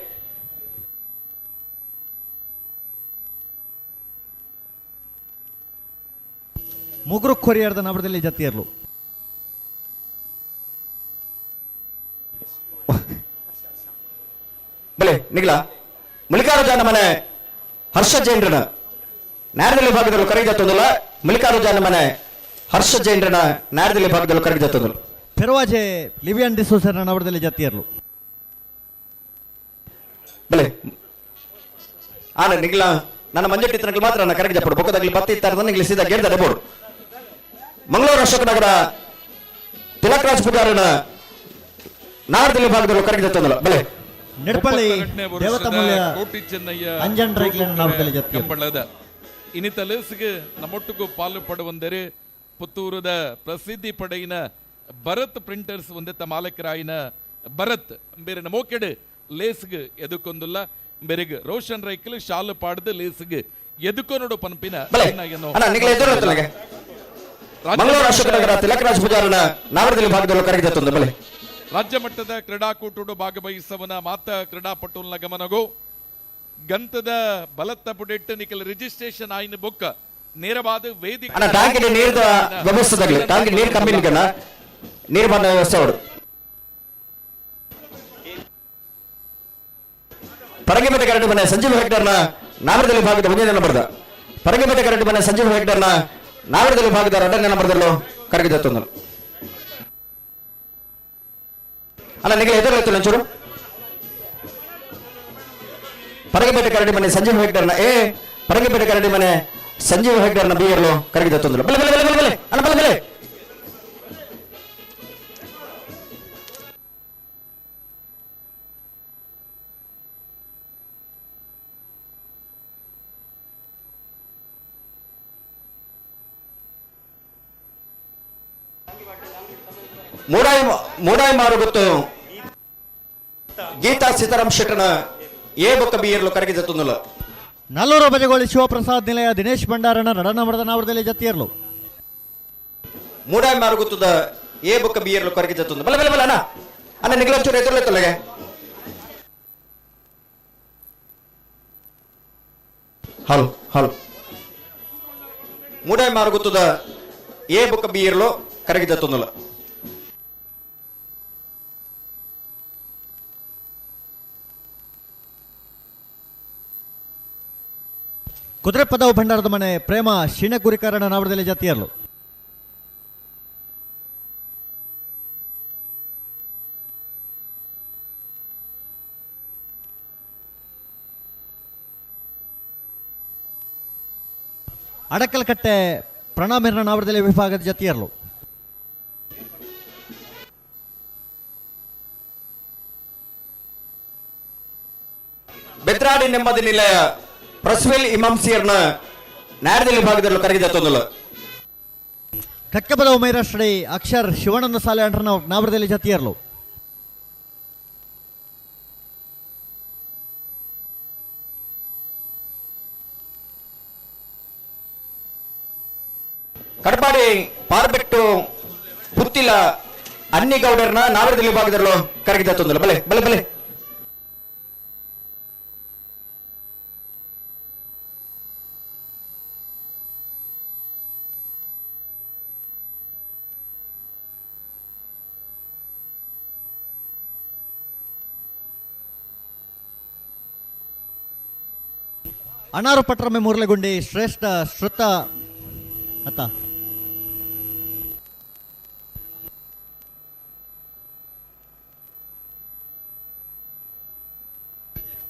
ಮುಗುರು ಕೊರಿಯರ್ದ ನವರದಲ್ಲಿ ಜತಿಯರ್ಲು. ನಿಗ್ಲ ಮಲ್ಲಿಕಾರ್ಜುನ ಮನೆ ಹರ್ಷ ಜೈನ್ರನ ನ್ಯಾಯದಲ್ಲಿ ಭಾಗದಲ್ಲಿ ಕರಗಿದ ಮಲ್ಲಿಕಾರ್ಜುನ ಮನೆ ಹರ್ಷ ಜೈನ್ರನ ನ್ಯಾಯದಲ್ಲಿ ಭಾಗದಲ್ಲಿ ಕರಗಿದ ಪೆರ್ವಾಜೆ ಲಿವಿಯನ್ ಡಿಸೋಸರ್ನ ನವರದಲ್ಲಿ ಜತಿಯರ್ಲು ಬಲೆ ಆನ ನಿಗ್ಲ ನನ್ನ ಮಂಜೆಟ್ಟಿ ತನಕ ಮಾತ್ರ ನನ್ನ ಕರಗಿ ಜಪ್ಪಡು ಬೊಕ್ಕದಾಗಲಿ ಪತ್ತಿ ಇತ್ತಾರೆ ನಿಗ್ಲಿ ಸೀದಾ ಗೇಡ್ದ ಬೋರ್ಡ್ ಮಂಗಳೂರು ಅಶೋಕನಗರ ತಿಲಕ್ ರಾಜ್ ಪೂಜಾರನ ನಾಡದಲ್ಲಿ ಭಾಗದಲ್ಲಿ ಕರಗಿದ ತಂದಲ್ಲ ಬಲೆ ನೆಡ್ಪಳ್ಳಿ ದೇವತಮೂಲ್ಯ ಕೋಟಿ ಚೆನ್ನಯ್ಯ ಅಂಜನ್ ರೈಕ್ಲೆನ್ ನಾಮದಲ್ಲಿ ಜತ್ತಿಯರು. ಕಂಬಳದ ಇನ್ನಿತ ಲೇಸ್ಗೆ ನಮ್ಮೊಟ್ಟಿಗೂ ಪಾಲು ಪಡುವಂದರೆ ಪುತ್ತೂರದ ಪ್ರಸಿದ್ಧಿ ಪಡೆಯಿನ ಭರತ್ ಪ್ರಿಂಟರ್ಸ್ ಒಂದೆತ್ತ ಮಾಲಕರಾಯಿನ ಭರತ್ ಬೇರೆ ನಮೋಕೆಡು ಲೇಸ್ಗ್ ಎದುಕೊಂದುಲ್ಲ ಬೆರೆಗ್ ರೋಷನ್ ರೈಕ್ಲು ಶಾಲು ಪಾಡ್ದು ಲೇಸ್ಗ್ ಎದುಕೊನೋಡು ಪನ್ಪಿನ ಅಣ್ಣ ನಿಗ್ಲ ಎದುರು ತನಗೆ ಮಂಗಳೂರು ಅಶೋಕನಗರ ತಿಲಕ್ ರಾಜ್ ಪೂಜಾರನ ನಾವರದಲ್ಲಿ ಭಾಗದಲ್ಲಿ ಕರಗಿದ ತಂದ ಬಲೆ ರಾಜ್ಯ ಮಟ್ಟದ ಕ್ರೀಡಾಕೂಟಡು ಭಾಗವಹಿಸವನ ಮಾತ ಕ್ರೀಡಾಪಟುಲ್ನ ಗಮನಗೋ ಗಂತದ ಬಲತ್ತ ಪುಡೆಟ್ಟು ನಿಖಲ್ ರಿಜಿಸ್ಟ್ರೇಷನ್ ಆಯ್ನ ಬೊಕ್ಕ ನೇರವಾದ ವೇದಿಕೆ ಅಣ್ಣ ಟ್ಯಾಂಕಿನ ನೀರ್ದ ವ್ಯವಸ್ಥೆದಾಗಲಿ ಟ್ಯಾಂಕಿ ನೀರು ಕಮ್ಮಿ ನಿಗಣ್ಣ ನೀರು ಬಂದ ವ್ಯವಸ್ಥೆ ಅವರು ಪರಂಗಿಪೇಟೆ ಕರಡಿ ಮನೆ ಸಂಜೀವ್ ಹೆಗ್ಡರ್ನ ನಾಗರದಲ್ಲಿ ಭಾಗದ ಒಂದನೇ ನಂಬರ್ದ ಪರಂಗಿಪೇಟೆ ಕರಡಿ ಮನೆ ಸಂಜೀವ್ ಹೆಗ್ಡರ್ನ ನಾಗರದಲ್ಲಿ ಭಾಗದ ಎರಡನೇ ನಂಬರ್ದಲ್ಲೂ ಕರಗಿದ ತಂದನು. ಅಲ್ಲ ನಿಗಲ ಎದುರಾಯ್ತು ಒಂಚೂರು ಪರಂಗಿಪೇಟೆ ಕರಡಿ ಮನೆ ಸಂಜೀವ್ ಹೆಗ್ಡರ್ನ ಎ ಪರಂಗಿಪೇಟೆ ಕರಡಿ ಮನೆ ಸಂಜೀವ್ ಹೆಗ್ಡರ್ನ ಬಿ ಎಲ್ಲೋ ಕರಗಿದ ತಂದನು. ಬಲೆ ಬಲೆ ಬಲೆ ಬಲೆ ಬಲೆ ಅಣ್ಣ ಬಲೆ ಬಲೆ ಮೂಡಾಯಿ ಮೂಡಾಯಿ ಮಾರುಗೊತ್ತು ಗೀತಾ ಸೀತಾರಾಮ್ ಶೆಟ್ಟನ ಎ ಬೊಕ್ಕ ಬಿ ಇರಲು ಕರಗಿದ ತಂದಲು. ನಲ್ಲೂರು ಬಜಗೋಳಿ ಶಿವಪ್ರಸಾದ್ ನಿಲಯ ದಿನೇಶ್ ಭಂಡಾರನ ನಡನ ಮರದನಾವರದಲ್ಲಿ ಜತಿಯರ್ಲು ಮೂಡಾಯಿ ಮಾರುಗುತ್ತದ ಎ ಬೊಕ್ಕ ಬಿ ಇರಲು ಕರಗಿದ ತಂದು. ಬಲೆ ಬಲೆ ಬಲೆ ಅಣ್ಣ ಅಣ್ಣ ನಿಗಲಂಚೂರು ಎದುರಲೆ ತೊಲಗೆ ಹಲೋ ಹಲೋ ಮೂಡಾಯಿ ಮಾರುಗುತ್ತದ ಎ ಬೊಕ್ಕ ಬಿ ಇರಲು ಕರಗಿದ ತಂದಲು. ಕುದುರೆಪದವು ಭಂಡಾರದ ಮನೆ ಪ್ರೇಮ ಶೀಣಗುರಿಕರಣ ನಾವರದಲ್ಲಿ ಜತಿಯರ್ಲು ಅಡಕಲಕಟ್ಟೆ ಪ್ರಣಾಮಿರ್ನ ನಾವರದಲ್ಲಿ ವಿಭಾಗದ ಜತಿಯರ್ಲು ಬೆದ್ರಾಡಿ ನೆಮ್ಮದಿ ನಿಲಯ ಪ್ರಸ್ವೆಲ್ ಇಮಾಂಸಿಯರ್ನ ನ್ಯಾಯದಲ್ಲಿ ಭಾಗದಲ್ಲಿ ಕರಗಿದ ತಂದಲು. ಕಕ್ಕಬದ ಉಮೇರಶ್ರೀ ಅಕ್ಷರ್ ಶಿವಾನಂದ ಸಾಲೆ ಅಂಡ್ರನ ನಾವರದಲ್ಲಿ ಜತಿಯರ್ಲು ಕಡಪಾಡಿ ಪಾರ್ಬೆಟ್ಟು ಪುತ್ತಿಲ ಅನ್ನಿಗೌಡರ್ನ ನಾವರದಲ್ಲಿ ಭಾಗದಲ್ಲೂ ಕರಗಿದ ತಂದಲು. ಬಲೆ ಬಲೆ ಬಲೆ ಅನಾರು ಪಟ್ರಮೆ ಮುರಳಿಗುಂಡಿ ಶ್ರೇಷ್ಠ ಶ್ರುತ ಅತ್ತ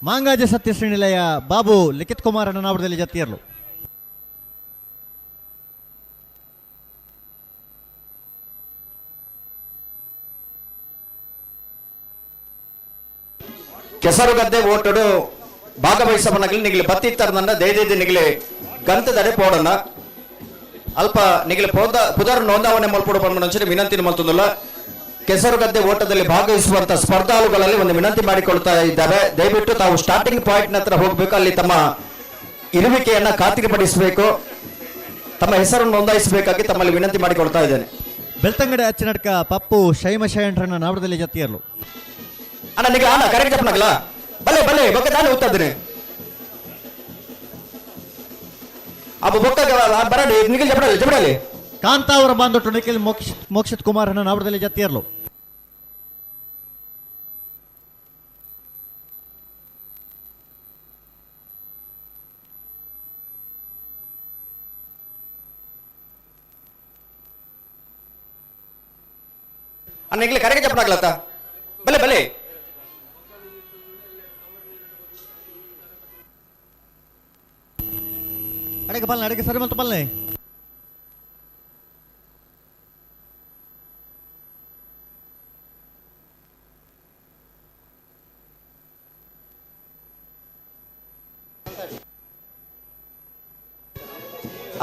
ಮಾಂಗಾಜ ಸತ್ಯಶ್ರೀ ನಿಲಯ ಬಾಬು ಲಿಖಿತ್ ಕುಮಾರ್ ಅಣ್ಣನಾವರದಲ್ಲಿ ಜತಿಯರ್ಲು ಕೆಸರುಗದ್ದೆ ಓಟಡು ಭಾಗವಹಿಸಬನಗಲಿ ನಿಗಲಿ ಬತ್ತಿತ್ತರನನ್ನ ದಯದೇದಿ ನಿಗಲಿ ಗಂತದಡೆ ಪೋಡನ್ನ ಅಲ್ಪ ನಿಗಲಿ ಪೋದ ಪುದರ್ ನೋಂದಾವಣೆ ಮಲ್ಪಡು ಪನ್ಮನಂಚಿನ ವಿನಂತಿ ಮಲ್ತುಂದುಲ್ಲ. ಕೆಸರುಗದ್ದೆ ಓಟದಲ್ಲಿ ಭಾಗವಹಿಸುವಂತ ಸ್ಪರ್ಧಾಳುಗಳಲ್ಲಿ ಒಂದು ವಿನಂತಿ ಮಾಡಿಕೊಳ್ತಾ ಇದ್ದಾರೆ. ದಯವಿಟ್ಟು ತಾವು ಸ್ಟಾರ್ಟಿಂಗ್ ಪಾಯಿಂಟ್ ಹತ್ರ ಹೋಗಬೇಕು, ಅಲ್ಲಿ ತಮ್ಮ ಇರುವಿಕೆಯನ್ನ ಖಾತ್ರಿಪಡಿಸಬೇಕು, ತಮ್ಮ ಹೆಸರನ್ನು ನೋಂದಾಯಿಸಬೇಕಾಗಿ ತಮ್ಮಲ್ಲಿ ವಿನಂತಿ ಮಾಡಿಕೊಳ್ತಾ ಇದ್ದೇನೆ. ಬೆಳ್ತಂಗಡಿ ಅಚ್ಚನಡ್ಕ ಪಪ್ಪು ಶೈಮ ಶಯಂಡ್ರನ್ನ ನಾವರದಲ್ಲಿ ಜತಿಯರ್ಲು ಅಣ್ಣ ನಿಗಲ ಅಣ್ಣ ಕರೆಕ್ಟ್ ಜಪ್ಪನಗಲ ಬಲೆ ಬಲೆ ಬೊಕ್ಕ ತಾನು ಉತ್ತದಿನಿ ಅಬ್ಬ ಬೊಕ್ಕ ಬರಡಿ ನಿಖಿಲ್ ಜಪಡಲಿ ಜಪಡಲಿ ಕಾಂತಾ ಅವರ ಬಾಂಧೊಟ್ಟು ನಿಖಿಲ್ ಮೋಕ್ಷಿತ್ ಕುಮಾರ್ ಅಣ್ಣ ನಾವರದಲ್ಲಿ ಜತಿಯರ್ಲು ಅಣ್ಣ ಈಗಲೇ ಕರೆಗೆ ಜಪ್ಪನಾಗ್ಲತ್ತ ಬಲೆ ಬಲೆ ಅಡಗೆ ಬಲ್ಲೆ ಅಡಗೆ ಸರಿ ಮತ್ತು ಬಲ್ಲೆ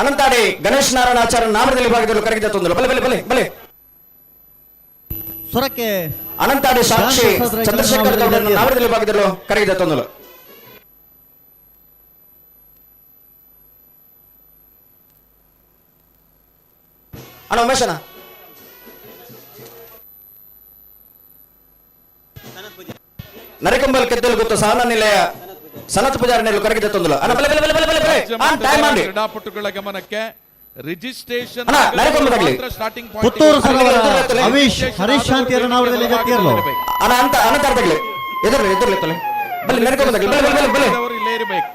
ಅನಂತಾಡಿ ಗಣೇಶ್ ನಾರಾಯಣ ಆಚಾರ್ಯ ನಾಮದಲ್ಲಿ ಭಾಗದಲ್ಲಿ ಕರಗಿದ ತೊಂದರೆ ಬಲೆ ಬಲೆ ಬಲೆ ಬಲೆ ಸ್ವರಕ್ಕೆ ಅನಂತಾಡಿ ಸಾಕ್ಷಿ ಚಂದ್ರಶೇಖರ್ ಗೌಡರನ್ನು ನಾಮದಲ್ಲಿ ಭಾಗದಲ್ಲಿ ಕರಗಿದ ತೊಂದರೆ ಅಣ್ಣ ಉಮೇಶನ ನರಿಕಂಬಲ್ ಕೆದ್ದಲು ಗೊತ್ತು ಸಹನ ನಿಲಯ ಸನತ್ ಪೂಜಾರಿ ನೆಲೆ ಕರಗಿದ ತೊಂದರೆ ಅಣ್ಣ ಬಲೆ ಬಲೆ ಬಲೆ ಬಲೆ ಬಲೆ ಬಲೆ ಆನ್ ಟೈಮ್ ಮಾಡಿ ಕ್ರೀಡಾಪಟುಗಳ ಗಮನಕ್ಕೆ ರಿಜಿಸ್ಟ್ರೇಷನ್ ಅಣ್ಣ, ನರಿಕೊಂಬದಾಗ್ಲಿ. ಸ್ಟಾರ್ಟಿಂಗ್ ಪುತ್ತೂರು ಸರೋವರ ಅವಿಶ್ ಹರೀಶ್ ಶಾಂತಿಯರ ನಾವರದಲ್ಲಿ ಜತ್ತಿಯರ್ಲು ಅಣ್ಣ ಅಂತ ಅನಂತ ತಗಲಿ ಎದುರ್ಲಿ ಎದುರ್ಲಿ ತೊಲೆ ಬಲೆ ನರಿಕೊಂಬದಾಗ್ಲಿ ಬಲೆ ಬಲೆ ಬಲೆ ಬಲೆ ಅವರು ಇಲ್ಲೇ ಇರಬೇಕು.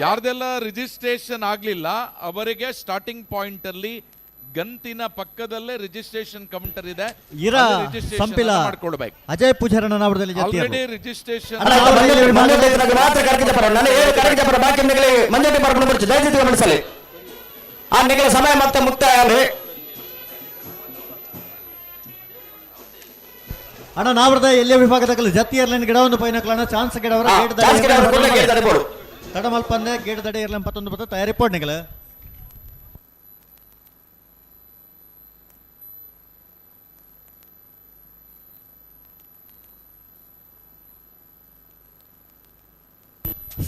ಯಾರ್ದೆಲ್ಲ ರಿಜಿಸ್ಟ್ರೇಷನ್ ಆಗ್ಲಿಲ್ಲ ಅವರಿಗೆ ಸ್ಟಾರ್ಟಿಂಗ್ ಪಾಯಿಂಟ್ ಅಲ್ಲಿ ಗಂತಿನ ಪಕ್ಕದಲ್ಲೇ ರಿಜಿಸ್ಟ್ರೇಷನ್ ಕೌಂಟರ್ ಇದೆ, ಇರಾ ಅಲ್ಲಿ registration ಸಂಪಿಲ ಅನ್ನ ಮಾಡ್ಕೊಳ್ಬೇಕು. ಅಜಯ್ ಪೂಜಾರನ ನಾವರದಲ್ಲಿ ಜತ್ತಿಯರ್ಲು ಆಲ್ರೆಡಿ ರಿಜಿಸ್ಟ್ರೇಷನ್ ಅಣ್ಣ, ಮಂಜು ಮಾತ್ರ ಕರಗಿದ ಪರ ನಾನು ಏಳು ಕರಗಿದ ಪರ ಬಾಕಿ ನೆಗಲಿ ಮಂಜು ಪರ ಬರ್ತು ದಯವಿಟ್ಟು ಗಮನಿಸಲಿ. ಆ ನೆಗಲ ಸಮಯ ಮತ್ತೆ ಮುಕ್ತಾಯ ಅಲ್ರಿ. ಅಣ್ಣ ನಾವರದ ಎಲ್ಲೇ ವಿಭಾಗದ ಜತ್ತಿ ಏರ್ಲೈನ್ ಗಿಡ ಒಂದು ಪೈನಕ್ಲಣ್ಣ ಚಾನ್ಸ್ ಗಿಡವರ ಗೇಟ್ ಚಾನ್ಸ್ ಗಿಡವರ ಕೂಡಲೇ ಗೇಟ್ ದಡೆ ಬೋಡು. ತಡಮಲ್ಪಂದೆ ಗೇಟ್ ದಡೆ ಏರ್ಲೈನ್ ಪತ್ತೊಂದು ಬತ್ತ ತಯಾರಿ ಪೋಡ್ನಿಗಲ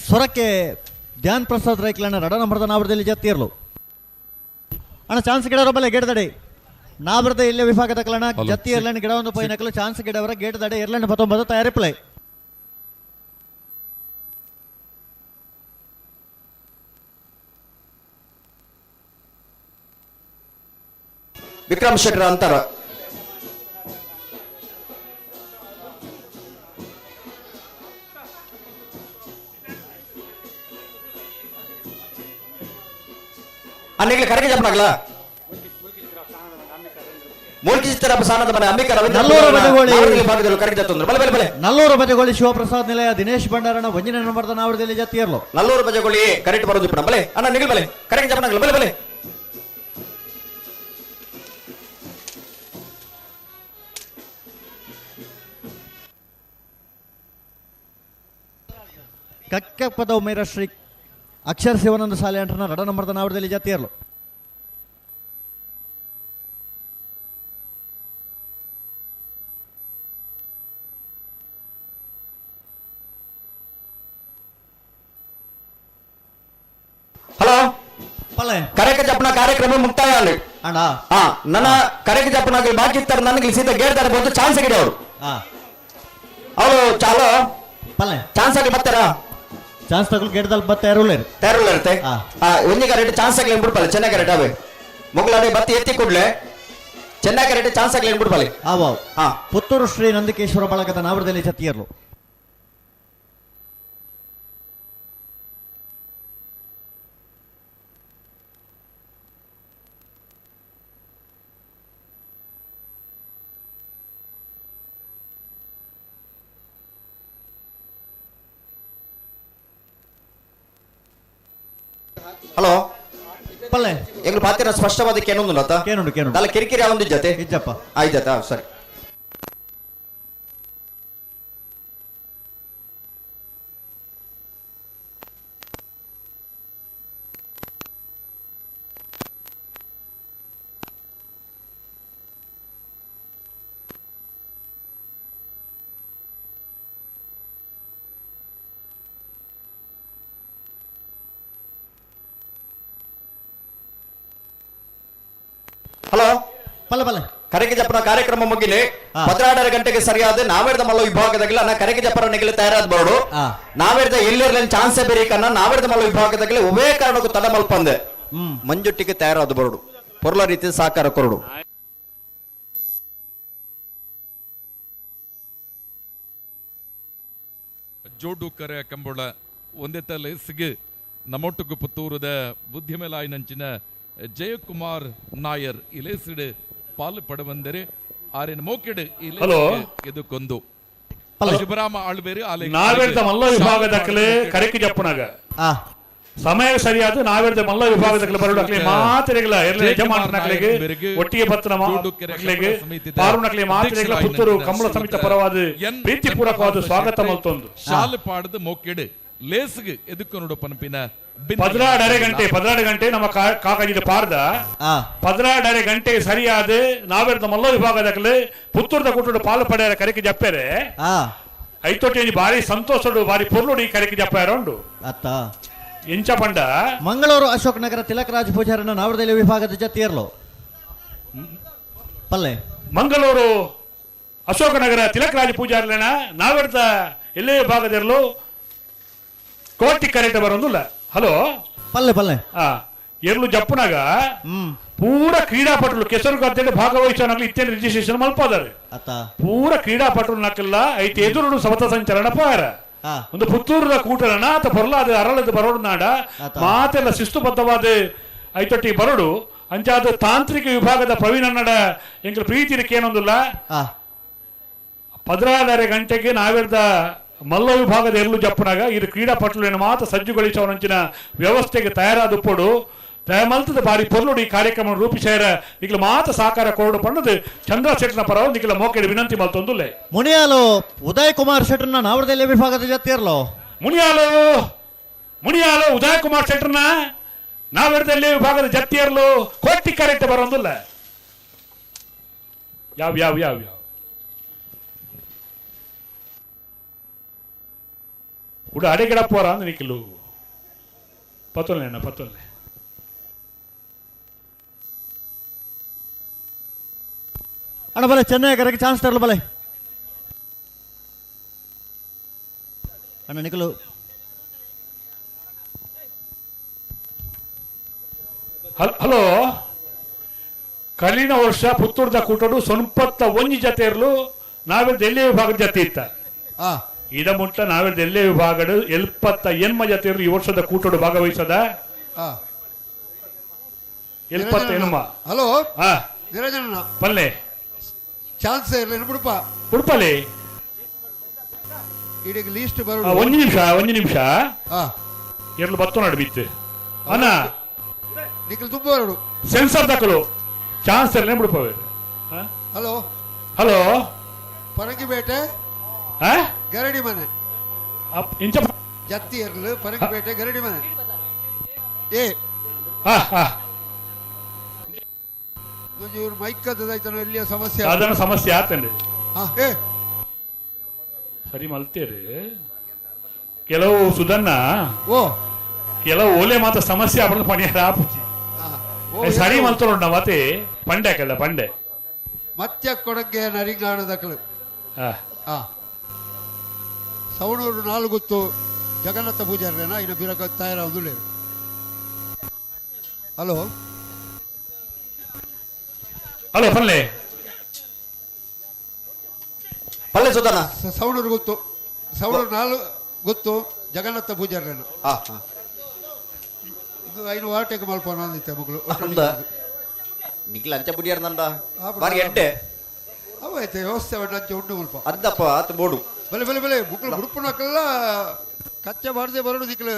ಸ್ವರಕ್ಕೆ ಧ್ಯಾನ್ ಪ್ರಸಾದ್ ರೈಕ್ಲಣ್ಣ ರಡ ನಂಬರ್ದ ನಾವರದಲ್ಲಿ ಜತ್ತಿರ್ಲು ಅಣ್ಣ ಚಾನ್ಸ್ ಗಿಡವರ ಬಲೆ ಗೇಟ್ ದಡೆ ನಾವರದ ಇಲ್ಲೇ ವಿಭಾಗದ ಕಲಣ ಜತ್ತಿ ಏರ್ಲೈನ್ ಗಿಡ ಒಂದು ಪೈನಕಲು ಚಾನ್ಸ್ ಗಿಡವರ ಗೇಟ್ ದಡೆ ಏರ್ಲೈನ್ 19 ತಯಾರಿ ಪ್ಲೇ. ವಿಕ್ರಮ್ ಶೆಟ್ಟರ್ ಅಂತಾರ ಅನ್ನಿಗ್ಲೆ ಕರೆಗೆ ಜಪ್ಪನಾಗ್ಲ ಮೂಲ್ಕಿ ಚಿತ್ರ ಸಾನದ ಮನೆ ಅಂಬಿಕಾ ರವೀಂದ್ರ ನಲ್ಲೂರು ಬಜಗೋಳಿ. ನಾವರದಲ್ಲಿ ಭಾಗದಲ್ಲಿ ಕರಗಿದ ತೊಂದರೆ ಬಲೆ ಬಲೆ ಬಲೆ ನಲ್ಲೂರು ಬಜಗೋಳಿ ಶಿವಪ್ರಸಾದ್ ನಿಲಯ ದಿನೇಶ್ ಭಂಡಾರಣ ಒಂಜನೇ ನಂಬರ್ದ ನಾವರದಲ್ಲಿ ಜತ್ತಿಯರ್ಲು ನಲ್ಲೂರು ಬಜಗೋಳಿ ಕರೆಕ್ಟ್ ಬರೋದು ಪಣ ಬಲೆ ಅಣ್ಣ ನಿಗಲ್ ಬಲೆ ಕರೆಗೆ ಜಪ್ಪನಾಗ್ಲ ಬಲೆ ಬಲೆ ಕಕ್ಕಪದ ಉಮೇರ ಶ್ರೀ ಅಕ್ಷರ ಶಿವಾನಂದ ಶಾಲೆ ಅಂಟನ ರಡ ನಂಬರ್ದ ನಾವರದಲ್ಲಿ ಜತ್ತಿಯರ್ಲು ಹಲೋ ಪಲ್ಲೆ ಕರೆಕ ಜಪ್ಪನ ಕಾರ್ಯಕ್ರಮ ಮುಕ್ತಾಯ ಅಲ್ಲಿ ಅಣ್ಣ ಹಾ ನನ್ನ ಕರೆಕ ಜಪ್ಪನಾಗಲಿ ಬಾಕಿ ಇರ್ತಾರೆ ನನಗೆ ಸೀದಾ ಗೇಟ್ ತರಬಹುದು ಚಾನ್ಸ್ ಆಗಿದೆ ಅವರು ಹಾ ಅವರು ಚಾಲೋ ಪಲ್ಲೆ ಚಾನ್ಸ್ ಆಗಿ ಬರ್ತಾರಾ ಚಾನ್ಸ್ ತಗೊಳ್ ಗೇಟ್ದಲ್ಲಿ ಬತ್ತ ತಯಾರುಳ್ಳೇರು ತಯಾರುಳ್ಳ ಇರುತ್ತೆ ಆ ಒಂದಿಗೆ ರೇಟ್ ಚಾನ್ಸ್ ಆಗಲಿ ಬಿಡ್ಪಲ್ಲ ಚೆನ್ನಾಗಿ ರೇಟ್ ಅವೇ ಮೊಗಲಾಡೆ ಬತ್ತಿ ಎತ್ತಿ ಕೂಡ್ಲೆ ಚೆನ್ನಾಗಿ ರೇಟ್ ಚಾನ್ಸ್ ಆಗಲಿ ಬಿಡ್ಪಲ್ಲಿ ಆವಾವ್ ಹಾ ಪುತ್ತೂರು ಶ್ರೀ ನಂದಿಕೇಶ್ವರ ಬಳಗದ ನಾವರದಲ್ಲಿ ಜತ್ತಿಯರ್ಲು ಹಲೋ ಪಲ್ಲೆ ಎಂಗ್ಳು ಪಾತಿರ ಸ್ಪಷ್ಟವಾದ ಕೇನೊಂದು ಆತ ಕೇನುಂಡು ಕೇನುಂಡು ಅಲ್ಲ ಕಿರಿಕಿರಿ ಒಂದು ಜೊತೆ ಇಜ್ಜಪ್ಪ ಆಯ್ತಾತ ಸರಿ ಹಲೋ ಪಲ್ಲೆ ಪಲ್ಲೆ ಕರೆಗೆ ಜಪ್ಪನ ಕಾರ್ಯಕ್ರಮ ಮುಗಿಲಿ 16:30 ಗಂಟೆಗೆ ಸರಿಯಾದ ನಾವೇರ್ದ ಮಲ್ಲ ವಿಭಾಗದಾಗಲ ನಾ ಕರೆಗೆ ಜಪ್ಪರ ನೆಗಲಿ ತಯಾರಾದ ಬೋರ್ಡು ನಾವೇರ್ದ ಎಲ್ಲಿರ್ಲ ಚಾನ್ಸೇ ಬೇರೆ ನಾವೇರ್ದ ಮಲ್ಲ ವಿಭಾಗದಾಗಲೇ ಉಭಯ ಕಾರಣಕ್ಕೂ ತಡ ಮಲ್ಪಂದೆ ಮಂಜುಟ್ಟಿಗೆ ತಯಾರಾದ ಬೋರ್ಡು ಪೊರ್ಲ ರೀತಿ ಸಹಕಾರ ಕೊರಡು. ಜೋಡು ಕರೆ ಕಂಬಳ ಒಂದೇ ತಲೆ ಸಿಗು ನಮ್ಮೊಟ್ಟುಗು ಪುತ್ತೂರದ ಬುದ್ಧಿಮೇಲಾಯಿನಂಚಿನ ಜಯಕುಮಾರ್ ನಾಯರ್ ಇಲೇಸಿಡು ಪಾಲು ಪಡವಂದರೆ ಆರಿನ ಮೋಕೆಡ್ ಹಲೋ. ಇದಕ್ಕೊಂದು ಶಿವರಾಮ ಆಳ್ಬೇರು ಆಲೆ ನಾವೆರ್ದ ಮಲ್ಲ ವಿಭಾಗದಕ್ಕಲೆ ಕರೆಕ್ ಜಪ್ಪುನಾಗ ಸಮಯ ಸರಿಯಾದ ನಾವೆರ್ದ ಮಲ್ಲ ವಿಭಾಗದಕ್ಕಲೆ ಬರೋಡಕ್ಲೆ ಮಾತೆರೆಗಳ ಎರ್ಲೆ ಯಜಮಾನನಕ್ಲೆಗೆ ಒಟ್ಟಿಗೆ ಬತ್ತನ ಮಕ್ಕಳಿಗೆ ಪಾರುನಕ್ಲೆ ಮಾತೆರೆಗಳ ಪುತ್ತೂರು ಕಂಬಳ ಸಮಿತಿ ಪರವಾದ ಪ್ರೀತಿಪೂರ್ವಕವಾದ ಸ್ವಾಗತ ಮಲ್ತೊಂದು ಶಾಲು ಪಾಡದ ಮೋಕೆಡ್ ಲೇಸ್ಗ್ ಎದುಕೊನುಡು ಪನ್ಪಿನ 12.5 ಗಂಟೆ 12 ಗಂಟೆ ನಮ್ಮ ಕಾಕಾಜಿದ ಪಾರ್ದ 12.5 ಗಂಟೆ ಸರಿಯಾದ ನಾವೆರ್ದ ಮಲ್ಲ ವಿಭಾಗದಕ್ಕಲೆ ಪುತ್ತೂರ್ದ ಕುಟ್ಟುಡು ಪಾಲು ಪಡೆಯರ ಕರೆಕ್ ಜಪ್ಪೆರೆ ಐತೊಟ್ಟಿ ಬಾರಿ ಸಂತೋಷಡು ಬಾರಿ ಪೊರ್ಲುಡು ಈ ಕರೆಕ್ ಜಪ್ಪಾರ ಉಂಡು ಅತ್ತ ಎಂಚ ಪಂಡ ಮಂಗಳೂರು ಅಶೋಕ್ ನಗರ ತಿಲಕರಾಜ್ ಪೂಜಾರನ ನಾವರದಲ್ಲಿ ವಿಭಾಗದ ಜತಿಯರ್ಲು ಪಲ್ಲೆ ಮಂಗಳೂರು ಅಶೋಕನಗರ ತಿಲಕರಾಜ್ ಪೂಜಾರ್ಲೇನ ನಾವೆರ್ದ ಎಲ್ಲೇ ವಿಭಾಗದಿರಲು ಕೋಟಿ ಕರೆಕ್ಟ್ ಬರೋದಿಲ್ಲ. ಹಲೋ ಪಲ್ಲೆ ಪಲ್ಲೆ ಎರ್ಲು ಜಪ್ಪುನಾಗ ಪೂರ ಕ್ರೀಡಾಪಟುಲು ಕೆಸರು ಗದ್ದೆ ಭಾಗವಹಿಸೋನಾಗ್ಲಿ ಇತ್ತೇನು ರಿಜಿಸ್ಟ್ರೇಷನ್ ಮಲ್ಪದಾರೆ ಪೂರ ಕ್ರೀಡಾಪಟುಲು ನಕ್ಕಿಲ್ಲ ಐತೆ ಎದುರು ಸವತ ಸಂಚಲನ ಪಾರ ಒಂದು ಪುತ್ತೂರದ ಕೂಟರನ ಆತ ಬರಲಾದ ಅರಳದ ಬರೋಡು ನಾಡ ಮಾತೆಲ್ಲ ಶಿಸ್ತುಬದ್ಧವಾದ ಐತೊಟ್ಟಿ ಬರೋಡು ಅಂಚಾದ ತಾಂತ್ರಿಕ ವಿಭಾಗದ ಪ್ರವೀಣ್ ಅನ್ನಡ ಎಂಕಲ್ ಪ್ರೀತಿ ಏನೊಂದಿಲ್ಲ 16.5 ಗಂಟೆಗೆ ನಾವೆರ್ದ ಮಲ್ಲ ವಿಭಾಗದ ಎರ್ಲು ಜಪ್ಪುನಾಗ ಇದು ಕ್ರೀಡಾಪಟುలను ಮಾತ್ರ ಸಜ್ಜುಗೊಳಿಸುವ ವ್ಯವಸ್ಥೆಗೆ ತಯಾರಾದ ಪೊಡು ದಯಮಲ್ತದ ಬಾರಿ ಪೊರ್ಲುಡು ಈ ಕಾರ್ಯಕ್ರಮ ರೂಪಿಸಾರ ನಿಖಿಲ ಮಾತ ಸಹಕಾರ ಕೊರಡು ಪಣ್ಣದು ಚಂದ್ರ ಶೆಟ್ಟನ ಪರವ ನಿಖಿಲ ಮೋಕೆಡ್ ವಿನಂತಿ ಮಲ್ತೊಂದುಲ್ಲೆ. ಮುನಿಯಾಲು ಉದಯ್ ಕುಮಾರ್ ಶೆಟ್ಟರ್ನ ನಾವರದಲ್ಲಿ ವಿಭಾಗದ ಜೊತೆಯಿರಲು ಮುನಿಯಾಲು ಮುನಿಯಾಲು ಉದಯ್ ಕುಮಾರ್ ಶೆಟ್ಟರ್ನ ನಾವರದಲ್ಲಿ ವಿಭಾಗದ ಜತ್ತಿಯರ್ಲು ಕೋಟಿ ಕರೆಕ್ಟ್ ಬರೋದಿಲ್ಲ. ಯಾವ ಯಾವ ಯಾವ ಯಾವ ಉಡ ಅಡೆಗಿಡ ಪೋರ ಅಂದ್ರೆ ನಿಖಿಲು ಪತ್ತೊಲ್ಲೆ ಅಣ್ಣ ಪತ್ತೊಲ್ಲೆ. ಅಣ್ಣ ಬಲೆ ಚೆನ್ನೈ ಕರೆಗೆ ಚಾನ್ಸ್ ತರಲು ಬಲೆ ಅಣ್ಣ ನಿಖಲು. ಹಲೋ ಕಲಿನ ವರ್ಷ ಪುತ್ತೂರ್ದ ಕೂಟಡು ಸೊನ್ಪತ್ತ ಒಂಜಿ ಜತೆ ಇರಲು ನಾವೆಲ್ದ ಎಲ್ಲೇ ವಿಭಾಗದ ಜತೆ ಇತ್ತ ಇದ ಮುಟ್ಟ ನಾವೆಲ್ದ ಎಲ್ಲೇ ವಿಭಾಗಡು 78 ಜತೆ ಇರಲು ಈ ವರ್ಷದ ಕೂಟಡು ಭಾಗವಹಿಸದ 78. ಹಲೋ ನಿರಂಜನ ಪಲ್ಲೆ ಚಾನ್ಸ್ ಇರಲಿ ಬಿಡುಪ ಉಡುಪಲ್ಲಿ ಇಡೀ ಲೀಸ್ಟ್ ಬರೋ ಒಂದು ನಿಮಿಷ ಒಂದು ನಿಮಿಷ ಎರಲು ಬತ್ತು ನಡು ಬಿತ್ತು ಅಣ್ಣ ನಿಖಿಲ್ ತುಂಬ ಬರೋಡು ಸೆನ್ಸರ್ ತಕಲು ಚಾನ್ಸ್ ಇರಲಿ ಬಿಡುಪವೆ. ಹಲೋ ಹಲೋ ಪರಂಗಿಪೇಟೆ ಗರಡಿ ಮನೆ ಇಂಚ ಜತ್ತಿ ಇರಲು ಪರಂಗಿಪೇಟೆ ಗರಡಿ ಮನೆ ಏ ಇವ್ರು ಮೈಕ್ ಅದಾಯ್ತಾನ ಎಲ್ಲಿಯ ಸಮಸ್ಯೆ ಸಾಧಾರಣ ಸಮಸ್ಯೆ ಆತಂడి ಸರಿ ಮಲ್ತೇರಿ ಕೆಲವು ಸುಧನ್ನ ಓ ಕೆಲವು ಓಲೆ ಮಾತ್ರ ಸಮಸ್ಯೆ ಅವಳು ಪಣಿಯಾರ ಆಪುಜಿ ಸರಿ ಮಲ್ತೋಣ ಮತ್ತೆ ಪಂಡೆ ಕಲ್ಲ ಪಂಡೆ ಮತ್ತೆ ಕೊಡಗೆ ನರಿಂಗಾಣದಕಲು ಸವಣೂರು ನಾಲ್ಗುತ್ತು ಜಗನ್ನಾಥ ಪೂಜಾರ್ರೇನ ಇನ್ನು ಬಿರಕ ತಯಾರ ಒಂದು. ಹಲೋ ಹಲೋ ಪಲ್ಲೆ ಪಲ್ಲೆ ಸುಧನ ಸವಣೂರು ಗೊತ್ತು ಸವಣೂರು ನಾಲ್ಕು ಗೊತ್ತು ಜಗನ್ನಾಥ ಪೂಜಾರ್ರೇನ ಇದು ಐನು ವಾಟೆಗೆ ಮಲ್ಪೋಣ ಅಂದಿತ್ತೆ ಮಗಳು ನಿಖಿಲ್ ಅಂಚ ಪುಡಿಯಾರ್ ನಂದ ಬಾರಿ ಎಡ್ಡೆ ಅವಾಯ್ತು ವ್ಯವಸ್ಥೆ ಅಂಚೆ ಉಂಡು ಮಲ್ಪ ಅದ್ದಪ್ಪ ಆತ ಬೋಡು ಬಲೆ ಬಲೆ ಬಲೆ ಮುಕ್ಕಳು ಬುಡುಪುನಕ್ಕೆಲ್ಲ ಕಚ್ಚೆ ಬಾರದೆ ಬರೋಡು ನಿಖಿಲ್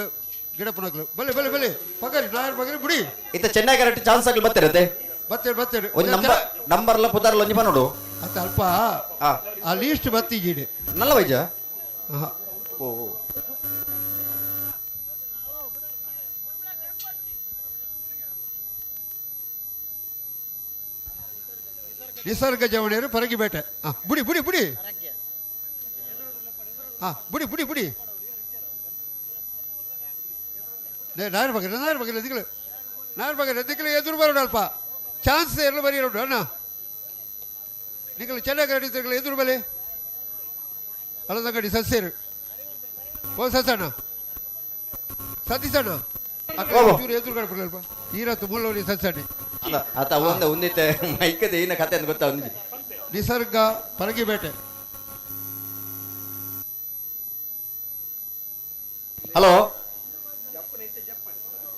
ಗಿಡಪುನಕ್ಲು ಬಲೆ ಬಲೆ ಬಲೆ ಪಗರಿ ನಾಯರ್ ಪಗರಿ ಬಿಡಿ ಇತ್ತ ಚೆನ್ನೈ ಕರೆಕ್ಟ್ ಚಾನ್ಸ್ ಆಗಲಿ ಬತ್ತಿರತ್ತೆ ಬತ್ತೇರಿ ಬತ್ತೇರಿ ಒಂದು ನಂಬರ್ ನಂಬರ್ಲ ಪುದಾರ್ಲ ಒಂಜಿ ಪನೋಡು ಅತ್ತ ಅಲ್ಪ ಆ ಲೀಸ್ಟ್ ಬತ್ತಿ ಜೀಡೆ ನಲ್ಲ ವೈಜ ಓ ನಿಸರ್ಗ ಜವಣಿಯರು ಪರಂಗಿಪೇಟೆ ಬುಡಿ ಬುಡಿ ಬುಡಿ ಬುಡಿ ಬುಡಿ ಬುಡಿ ನಾಯರ್ ಬಗ್ಗೆ ನಾಯರ್ ಬಗ್ಗೆ ಎದ್ದಿಗಳು ನಾಯರ್ ಬಗ್ಗೆ ಎದ್ದಿಗಳು ಎದುರು ಬರೋಣ ಅಲ್ಪ ಚಾನ್ಸ್ ಎಲ್ಲ ಬರೀ ಅಣ್ಣ ನಿಖಲು ಚೆನ್ನಾಗಿ ನಡೀತಿರ್ಗಲ ಎದುರು ಬಲೆ ಅಲ್ಲದಂಗಡಿ ಸಸ್ಯರು ಓ ಸಸಣ್ಣ ಸತೀಶಣ್ಣ ಚೂರು ಎದುರು ಕಡ್ಬಿಡಲ್ಪ ಈರತ್ತು ಮುಳ್ಳೋರಿ ಸಸ್ಯಣ್ಣಿ ಆತ ಒಂದು ಒಂದಿತ್ತೆ ಮೈಕದ ಏನ ಕತೆ ಅಂತ ಗೊತ್ತಾ ಒಂದಿದೆ. ನಿಸರ್ಗ ಪರಂಗಿಪೇಟೆ. ಹಲೋ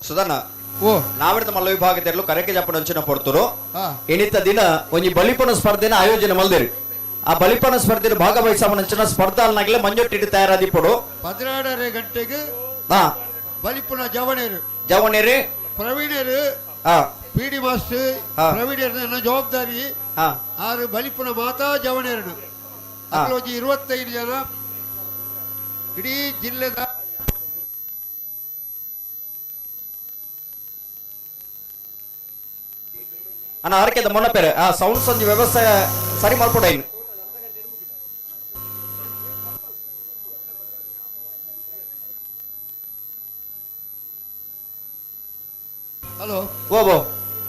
ಸುಧಣ್ಣ ನಾವಿರ್ದ ಮಲ್ಲ ವಿಭಾಗದಲ್ಲಿ ಕರೆಕೆ ಜಪ್ಪನ ಅಂಚಿನ ಪೊರ್ತುರು ಇನಿತ ದಿನ ಒಂಜಿ ಬಲಿಪಣ ಸ್ಪರ್ಧೆನ ಆಯೋಜನೆ ಮಲ್ದಿರಿ. ಆ ಬಲಿಪಣ ಸ್ಪರ್ಧೆ ಭಾಗವಹಿಸವನಂಚಿನ ಸ್ಪರ್ಧಾಲ್ನಾಗಲೇ ಮಂಜೊಟ್ಟಿಟ್ಟು ತಯಾರಾದಿಪ್ಪಡು 12:30 ಗಂಟೆಗೆ ಬಲಿಪುಣ ಜವಣೇರು ಜವಣೇರು ಪ್ರವೀಣರು ಪಿ ಡಿ ಮಾಸ್ಟರ್ ಪ್ರವೀಣರ ಜವಾಬ್ದಾರಿ ಆರು ಬಲಿಪುಣ ಮಾತಾ ಜವಣೇರನು ಅಕ್ಲೋಜಿ 25 ಜನ ಇಡೀ ಜಿಲ್ಲೆದ ಅಣ್ಣ ಆರ್ಕೆದ ಮೊನ್ನಪೇರೆ ಆ ಸೌಂಡ್ ಸಂಜೆ ವ್ಯವಸ್ಥೆ ಸರಿ ಮಾಡ್ಕೊಡೈನು. ಹಲೋ ಓ ಓ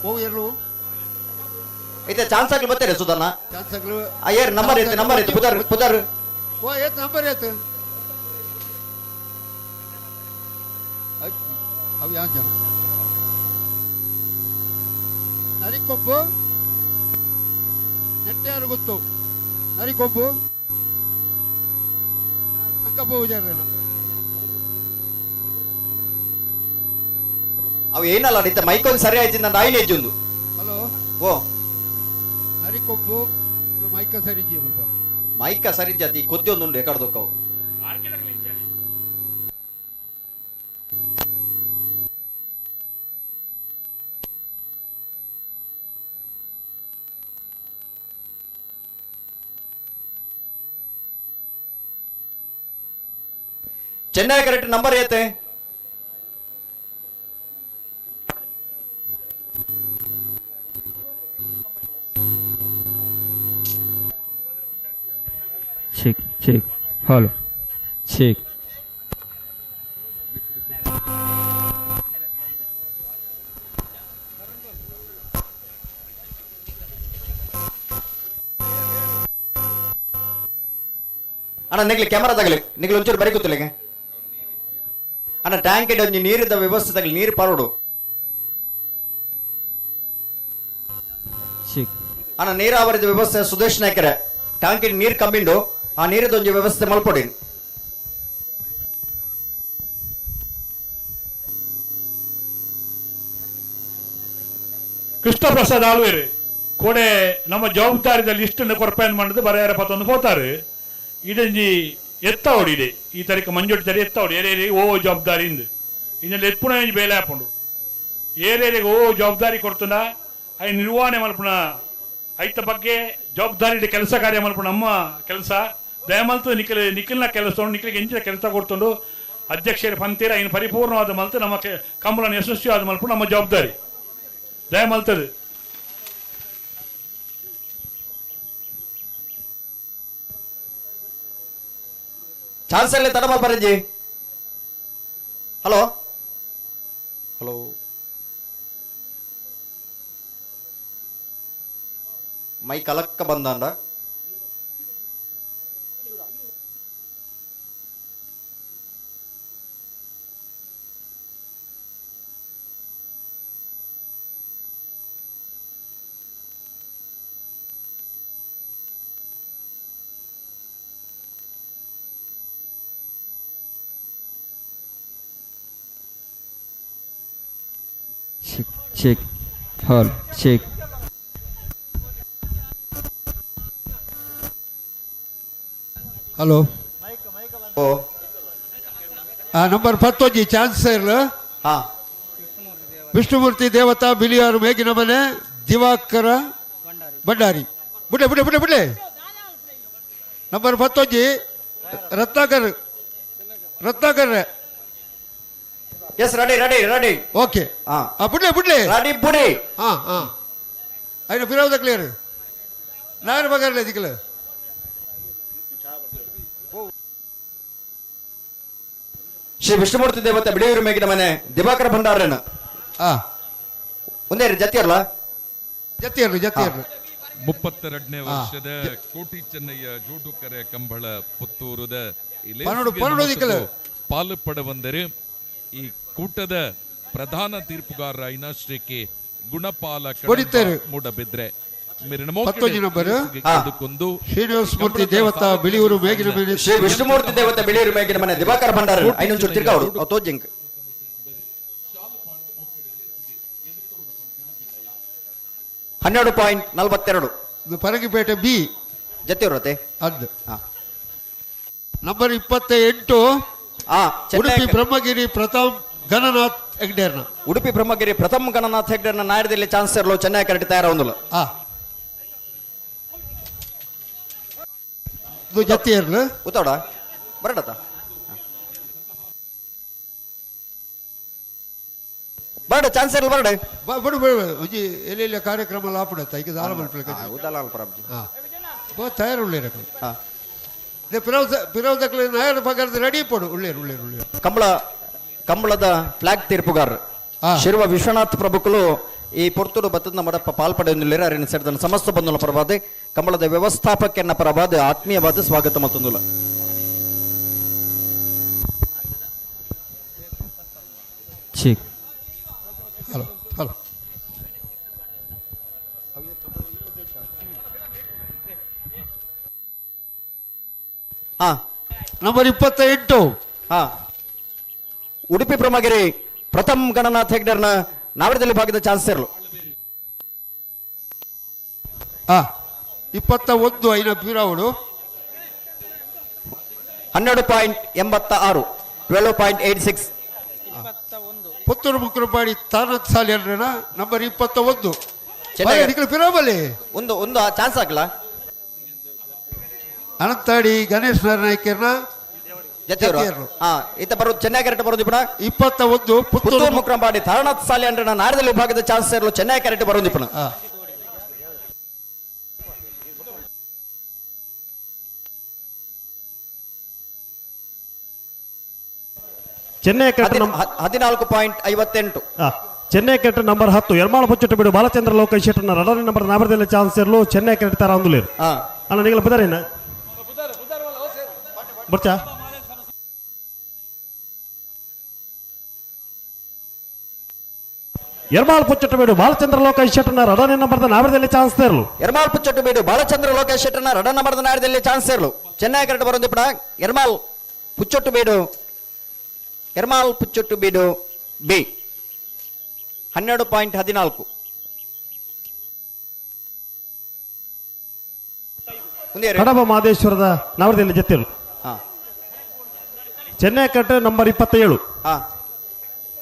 ಓ ಎಲ್ಲು ಐತೆ ಚಾನ್ಸ್ ಆಗ್ಲಿ ಬರ್ತಾರೆ ಸುಧಣ್ಣ. ಚಾನ್ಸ್ ಆಗ್ಲಿ ಏರ್ ನಂಬರ್ ಐತೆ, ನಂಬರ್ ಐತೆ, ಪುದರ್ ಪುದರ್ ಓ ಏತ್ ನಂಬರ್ ಐತೆ ಅವು ಯಾವ ಜನ ನರಿಕೊಬ್ಬು ನೆಟ್ಟೆ ಗೊತ್ತು ನರಿಕೊಬ್ಬು ಸಂಕಪ್ಪ ಪೂಜಾರಿ ಅವು ಏನಲ್ಲ ಇತ್ತ ಮೈಕ್ ಒಂದು ಸರಿ ಆಯ್ತು ನನ್ನ ಐದು ಹೆಜ್ಜೆ ಒಂದು. ಹಲೋ ಓ ನರಿಕೊಬ್ಬು ಮೈಕ ಸರಿ ಜೀವಲ್ಪ ಮೈಕ ಸರಿ ಜಾತಿ ಕೊದ್ದಿ ಒಂದುಂಡು ಎಕಡ್ದೊಕ್ಕವು. ಚೆನ್ನೈ ಕರೆಕ್ಟ್ ನಂಬರ್ ಐತೆ. Check check hello check. ಅಣ್ಣ ನಿಗ್ಲಿ ಕ್ಯಾಮರಾ ತಗಲಿ, ನಿಗ್ಲಿ ಒಂಚೂರು ಬರಿ ಕೂತಲಿಗೆ ಅಣ್ಣ. ಟ್ಯಾಂಕ್ ಒಂಜಿ ನೀರಿದ್ದ ವ್ಯವಸ್ಥೆ ತಗಲಿ, ನೀರು ಪಾರೋಡು ಅಣ್ಣ. ನೀರಾವರಿದ ವ್ಯವಸ್ಥೆ ಸುದೇಶ್ ನಾಯ್ಕರೆ ಟ್ಯಾಂಕ್ ನೀರು ಕಮ್ಮಿಂಡು ಆ ನೀರಿದ ಒಂಜಿ ವ್ಯವಸ್ಥೆ ಮಲ್ಪೊಡಿ. ಕೃಷ್ಣ ಪ್ರಸಾದ್ ಆಳ್ವೇರು ಕೋಡೆ ನಮ್ಮ ಜವಾಬ್ದಾರಿದ ಲಿಸ್ಟ್ ಕೊರಪೇನ್ ಮಾಡಿದ್ದು ಬರೆಯಾರ ಪತ್ತೊಂದು ಪೋತಾರೆ. ಇದೊಂಜಿ ಎತ್ತ ಹೊಡಿದೆ ಈ ತಾರೀಕು ಮಂಜೊಟ್ಟಿ ತರಿ ಎತ್ತ ಹೊಡಿ ಏರೇರಿಗೆ ಓ ಜವಾಬ್ದಾರಿ ಇಂದು ಇನ್ನೆಲ್ಲ ಎತ್ಪುಣ ಒಂಜಿ ಬೇಲೆ ಹಾಪುಂಡು. ಏರೇರಿಗೆ ಓ ಜವಾಬ್ದಾರಿ ಕೊಡ್ತುಂಡ I ನಿರ್ವಹಣೆ ಮಲ್ಪುಣ ಐತ ಬಗ್ಗೆ ಜವಾಬ್ದಾರಿ ಕೆಲಸ ಕಾರ್ಯ ಮಲ್ಪುಣ ನಮ್ಮ ಕೆಲಸ ದಯಮಲ್ತು ನಿಖಲ್ ನಿಖಲ್ನ ಕೆಲಸ ನಿಖಲಿಗೆ ಎಂಚಿನ ಕೆಲಸ ಕೊಡ್ತುಂಡು ಅಧ್ಯಕ್ಷರ ಪಂತೀರ ಇನ್ನು ಪರಿಪೂರ್ಣವಾದ ಮಲ್ತು ನಮ್ಮ ಕಂಬಳನ ಯಶಸ್ವಿಯಾದ ಮಲ್ಪು ನಮ್ಮ ಜವಾಬ್ದಾರಿ ದಯಮಲ್ತದೆ. ಚಾನ್ಸ್ ಅಲ್ಲಿ ತಡ ಮಲ್ಪರಂಜಿ. ಹಲೋ ಹಲೋ ಮೈ ಕಲಕ್ಕ ಬಂದಾಂಡ. Check hello check. Hello ಓ ನಂಬರ್ 11 ಚಾನ್ಸರ್ ವಿಷ್ಣುಮೂರ್ತಿ ದೇವತಾ ಬಿಲಿಯಾರು ಮೇಗಿನ ಮನೆ Divakara Bhandari ಬುಡ್ಡೆ ಬುಡ್ಡೆ ಬುಡ್ಡೆ ಬುಡ್ಡೆ. Number 11 Ratnakar Ratnakar. Yes ready ready ready okay ಬುಡ್ಲೆ ಬುಡ್ಲೆ ready ಬುಡಿ. ಹಾಂ ಹಾಂ ಐನ ಫಿರೋದ ಕ್ಲಿಯರ್ ನಾರು ಬಗಾರ್ಲೆ ದಿಕ್ಕಲು. ಶ್ರೀ ವಿಷ್ಣುಮೂರ್ತಿ ದೇವತೆ ಬಿಳಿಯೂರು ಮೇಗಿನ ಮನೆ ದಿವಾಕರ ಭಂಡಾರನ ಒಂದೇ ಜತಿಯರ್ಲ ಜತಿಯರ್ಲು ಜತಿಯರ್ಲು. 32ನೇ ವರ್ಷದ ಕೋಟಿ ಚೆನ್ನಯ್ಯ ಜೋಡುಕರೆ ಕಂಬಳ ಪುತ್ತೂರುದ ಪಾಲು ಪಡವಂದರೆ ಈ ಕೂಟದ ಪ್ರಧಾನ ತೀರ್ಪುಗಾರರಾಯಿನ ಶ್ರೀ ಕೆ ಗುಣಪಾಲ ಮೂಡಬಿದ್ರೆ ಶ್ರೀನಿವಾಸಮೂರ್ತಿ ದೇವತಾ ಬಿಳಿಯೂರು ಮೇಗಿನ ಮನೆ ಶ್ರೀ ವಿಷ್ಣುಮೂರ್ತಿ ದೇವತಾ ಬಿಳಿಯೂರು ಮೇಗಿನ ಮನೆ ದಿವಾಕರ ಭಂಡಾರ ಐನೊಂಚೂರು ತಿರ್ಗಾವರು ತೋಜಿಂಕ್. 12.42. Parangipete B ಜತ್ತಿರುತ್ತೆ ಅದು ನಂಬರ್ 28 ಉಡುಪಿ ಬ್ರಹ್ಮಗಿರಿ ಪ್ರಥಮ್ ಗಣನಾಥ್ ಹೆಗ್ಡೇರ್ನ. ಉಡುಪಿ ಬ್ರಹ್ಮಗಿರಿ ಪ್ರಥಮ್ ಗಣನಾಥ್ ಹೆಗ್ಡೇರ್ನ ನಾಯರದಲ್ಲಿ ಚಾನ್ಸರ್ಲು ಚೆನ್ನೈ ಕರೆಕ್ಟ್ ತಯಾರ ಜತ್ತಿಯರ್ಲು ಉತ್ತೋಡ ಬರಡತ ಬರಡ ಚಾನ್ಸರ್ ಬರಡ ಬಡು ಬಡು ಒಂಜಿ ಎಲ್ಲೆಲ್ಲ ಕಾರ್ಯಕ್ರಮ ಲಾಪುಡತ್ತ ಈಗ ದಾಲ ಮಲ್ಪಲೆ ಉದಾಲ ಅಲ್ಪ ಬೋ ತಯಾರು ಉಳ್ಳೇರ ಪಿರವದಕ್ಲೆ ನಾಯರ ಪಗರದ ರೆಡಿ ಪಡು ಉಳ್ಳೇರು ಉಳ್ಳೇರು ಉಳ್ಳೇರು. ಕಂಬಳ ಕಂಬಳದ ಫ್ಲಾಗ್ ತೀರ್ಪುಗಾರರು ಶಿರುವ ವಿಶ್ವನಾಥ್ ಪ್ರಭುಕುಲು ಈ ಪೊರ್ತುಡು ಬತ್ತದ ಮಡಪ್ಪ ಪಾಲ್ಪಡೆಯೊಂದಿಲ್ಲ ಅರಿನ ಸೇರಿದ ಸಮಸ್ತ ಬಂಧುಲ ಪರವಾದ ಕಂಬಳದ ವ್ಯವಸ್ಥಾಪಕನ ಪರವಾದ ಆತ್ಮೀಯವಾದ ಸ್ವಾಗತ ಮತ್ತೊಂದುಲ. Check hello hello number 28 Udupi Brahmagiri Pratham Gananath ಹೆಗ್ಡರ್ನ ನಾವರದಲ್ಲಿ ಭಾಗದ ಚಾನ್ಸರ್ಲು 21 ಐನ ಪೀರಾವಡು 12.86 12.86. ಪುತ್ತೂರು ಮುಕ್ರಪಾಡಿ ತಾನತ್ ಸಾಲಿ ನಂಬರ್ 21 ಪಿರಾವಲಿ ಒಂದು ಒಂದು ಚಾನ್ಸ್ ಆಗಲ್ಲ. ಅನಂತಾಡಿ ಗಣೇಶ್ ನಾಯ್ಕರ್ನ ಈತ ಬರೋದು ಚೆನ್ನೈ ಕರೆಕ್ಟ್ ಬರೋದು ಇಪ್ಪಣ 21 ಪುತ್ತೂರು ಮುಕ್ರಂಪಾಡಿ ತಾರನಾಥ್ ಸಾಲಿ ಅಂದ್ರೆ ನಾರದಲ್ಲಿ ವಿಭಾಗದ ಚಾನ್ಸ್ ಸೇರಲು ಚೆನ್ನೈ ಕರೆಕ್ಟ್ ಬರೋದು ಇಪ್ಪಣ. ಚೆನ್ನೈ 14.58. ಚೆನ್ನೈ ಕೆಟ್ಟ ನಂಬರ್ 10 ಎರ್ಮಾಳ ಬೊಚ್ಚಟ್ಟು ಬಿಡು ಬಾಲಚಂದ್ರ ಲೋಕೇಶ್ ಶೆಟ್ಟರ್ನ ರಡನೆ ನಂಬರ್ ನಾಬರದಲ್ಲಿ ಚಾನ್ಸ್ ಇರಲು ಚೆನ್ನೈ ಕೆಟ್ಟ ತರ ಅಂದುಲೇರು. ಅಣ್ಣ ನಿಗಲ ಬುದಾರೇನ ಬರ್ಚಾ ಎರ್ಮಾಳ್ ಪುಚ್ಚಟ್ಟು ಬೇಡು ಬಾಲಚಂದ್ರ ಲೋಕೇಶ್ ಶೆಟ್ಟರ್ನ ರಡನೆ ನಂಬರ್ದ ನಾಬರದಲ್ಲಿ ಚಾನ್ಸ್ ಇರಲು. ಎರ್ಮಾಳ್ ಪುಚ್ಚಟ್ಟು ಬೇಡು ಬಾಲಚಂದ್ರ ಲೋಕೇಶ್ ಶೆಟ್ಟರ್ನ ರಡ ನಂಬರ್ದ ನಾಡದಲ್ಲಿ ಚಾನ್ಸ್ ಇರಲು ಚೆನ್ನೈ ಕರೆಕ್ಟ್ ಬರೋದು ಇಪ್ಪಡ. ಎರ್ಮಾಳ್ ಪುಚ್ಚೊಟ್ಟು ಬೇಡು ಎರ್ಮಾಲ್ ಪುಚ್ಚೊಟ್ಟು ಬೀಡು ಬಿ 12.14. ಕಡಬ ಮಾದೇಶ್ವರದ ನವರದಲ್ಲಿ ಜತ್ತಿರು. ಚೆನ್ನೈ ಕಟ್ ನಂಬರ್ 27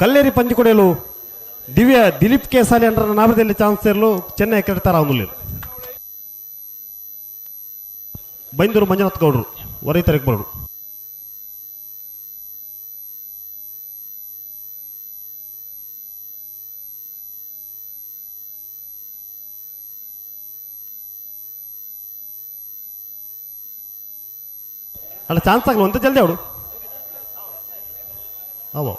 ಕಲ್ಲೇರಿ ಪಂಜಿಕೊಡೆಯಲು ದಿವ್ಯ ದಿಲೀಪ್ ಕೆ ಸಾಲಿ ಅಂಡ್ರ ನಾವರದಲ್ಲಿ ಚಾನ್ಸ್ ಇರಲು ಚೆನ್ನೈ ಕಟ್ ತರ ಅವನುಲಿರು. ಬೈಂದೂರು ಮಂಜುನಾಥ್ ಗೌಡರು ವರೈ ತಾರೀಕು ಬರೋಡು. ಅಲ್ಲ ಚಾನ್ಸ್ ಆಗಲ್ಲ ಅಂತ ಜಲ್ದಿ ಅವಡು ಅವು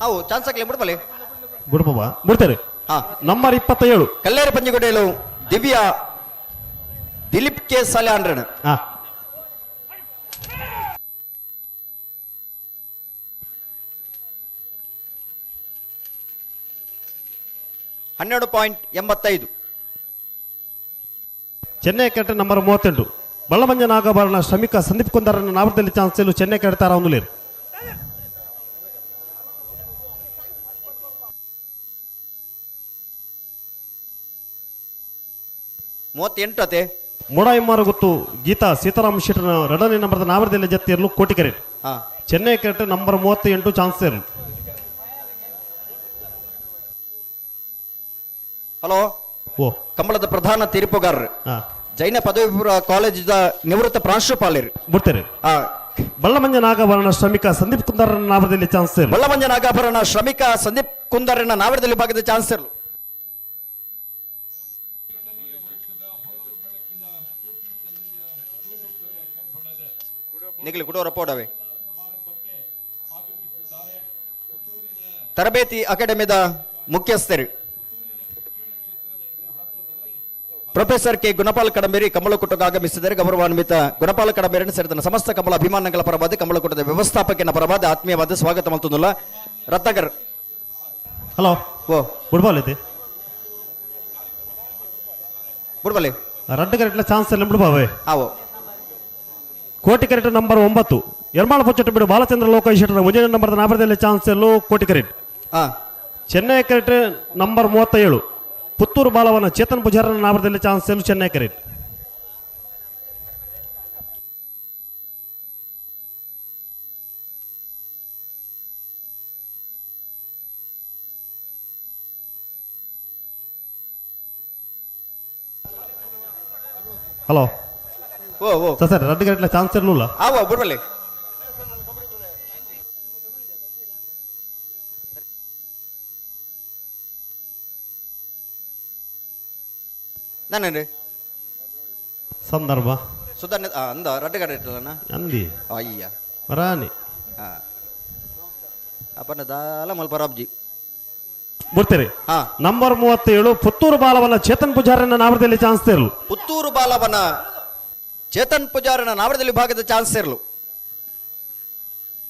ಅವು ಚಾನ್ಸ್ ಆಗಲಿ ಬಿಡ್ಬಲ್ಲಿ ಬಿಡ್ಬ ಬಿಡ್ತಾರೆ. ನಂಬರ್ 27 ಕಲ್ಲೇರಿ ಪಂಜಿಗುಡೇಲು ದಿವ್ಯಾ ದಿಲೀಪ್ ಕೆ ಸಾಲೆ ಅಂಡ್ರಣ. 12.85. ಚೆನ್ನೈ ಕಟ್ಟ ನಂಬರ್ 38 ಬಳ್ಳಮಂಜ ನಾಗಭರಣ ಶ್ರಮಿಕ ಸಂದೀಪ್ ಕುಂದರನ್ನ ನಾವರದಲ್ಲಿ ಚಾನ್ಸ್ ಇಲ್ಲು ಚೆನ್ನೈ ಕಟ್ತಾರ ಅವನುಲೇರು. 38 ಅತೆ ಮೂಡಾಯಿಮಾರು ಗೊತ್ತು ಗೀತಾ ಸೀತಾರಾಮ್ ಶೆಟ್ಟರ್ನ ಎರಡನೇ ನಂಬರ್ದ ನಾವರದಲ್ಲಿ ಜತ್ತಿ ಇರಲು ಕೋಟಿಕೆರೆ. ಚೆನ್ನೈ ಕಟ್ಟ ನಂಬರ್ 38 ಚಾನ್ಸ್ ಇರಲು. ಹಲೋ ಓ ಕಂಬಳದ ಪ್ರಧಾನ ತೀರ್ಪುಗಾರರು ಜೈನ ಪದವಿ ಪೂರ್ವ ಕಾಲೇಜಿನ ನಿವೃತ್ತ ಪ್ರಾಂಶುಪಾಲರು ಬಿಡ್ತಾರೆ. ಬಳ್ಳಮಂಜ ನಾಗಭರಣ ಶ್ರಮಿಕ ಸಂದೀಪ್ ಕುಂದರನ ನಾವರದಲ್ಲಿ ಚಾನ್ಸ್ ಇರಲು. ಬಳ್ಳಮಂಜ ನಾಗಾಭರಣ ಶ್ರಮಿಕ ಸಂದೀಪ್ ಕುಂದರನ ನಾವರದಲ್ಲಿ ಭಾಗದ ಚಾನ್ಸ್ ಇರಲು. ನಿಗಲಿ ಕುಡೋರ ಪೋಡವೆ ತರಬೇತಿ ಅಕಾಡೆಮಿದ ಮುಖ್ಯಸ್ಥರು ಪ್ರೊಫೆಸರ್ ಕೆ ಗುಣಪಾಲ್ ಕಡಂಬೇರಿ ಕಮಲಕೂಟಕ್ಕೆ ಆಗಮಿಸಿದರೆ ಗೌರವಾನ್ವಿತ ಗುಣಪಾಲ್ ಕಡಂಬೇರಿಯನ್ನು ಸೇರಿದ ಸಮಸ್ತ ಕಮಲ ಅಭಿಮಾನಗಳ ಪರವಾದ ಕಮಲಕೂಟದ ವ್ಯವಸ್ಥಾಪಕನ ಪರವಾದ ಆತ್ಮೀಯವಾದ ಸ್ವಾಗತ ಮತ್ತೊಂದುಲ್ಲ. ರತ್ನಾಕರ್ ಹಲೋ ಓ ಬುಡ್ಬಾಲ್ ಐತೆ ಬುಡ್ಬಾಲಿ ರಡ್ಡು ಕರೆಕ್ಟ್ ಚಾನ್ಸ್ ಇಲ್ಲ ಬಿಡ್ಬಾವೆ. ಆವೋ ಕೋಟಿ ಕರೆಕ್ಟ್ ನಂಬರ್ 9 ಎರ್ಮಾಳ ಪೊಚ್ಚಟ್ಟು ಬಿಡು ಬಾಲಚಂದ್ರ ಲೋಕೇಶ್ ಶೆಟ್ಟರ್ ಒಂದನೇ ನಂಬರ್ ನಾಬರದಲ್ಲಿ ಚಾನ್ಸ್ ಎಲ್ಲೂ ಕೋಟಿ correct. Chennai correct number 37 Puttur Balavana Chetan ಪೂಜಾರನ ನಾವರದಲ್ಲಿ chance ಸೇರ್ಲು Chennai ಕರೆಟ್. ಹಲೋ ಓ ಓ ಸರ್, ರದ್ದು ಗಂಟೆ ಚಾನ್ಸ್ ಇರಲಿಲ್ಲ. ಆವ ಬುಡ್ಬಲ್ಲಿ ನಾನೇನ್ರಿ ಸಂದರ್ಭ ಸುಧಾರಣೆ ಅಂದ ರಡ್ಡು ಗಂಟೆ ಇಟ್ಟಲ್ಲ ಅಂದಿ ಅಯ್ಯ ಬರಾನಿ ಅಪ್ಪನ ದಾಲ ಮಲ್ಪರಾಬ್ಜಿ ಬರ್ತೀರಿ. ನಂಬರ್ 37 ಪುತ್ತೂರು ಬಾಲವನ ಚೇತನ್ ಪೂಜಾರನ ನಾವರದಲ್ಲಿ ಚಾನ್ಸ್ ಇರಲು. ಪುತ್ತೂರು ಬಾಲವನ ಚೇತನ್ ಪೂಜಾರನ ನಾವರದಲ್ಲಿ ಭಾಗದ ಚಾನ್ಸ್ ಇರಲು.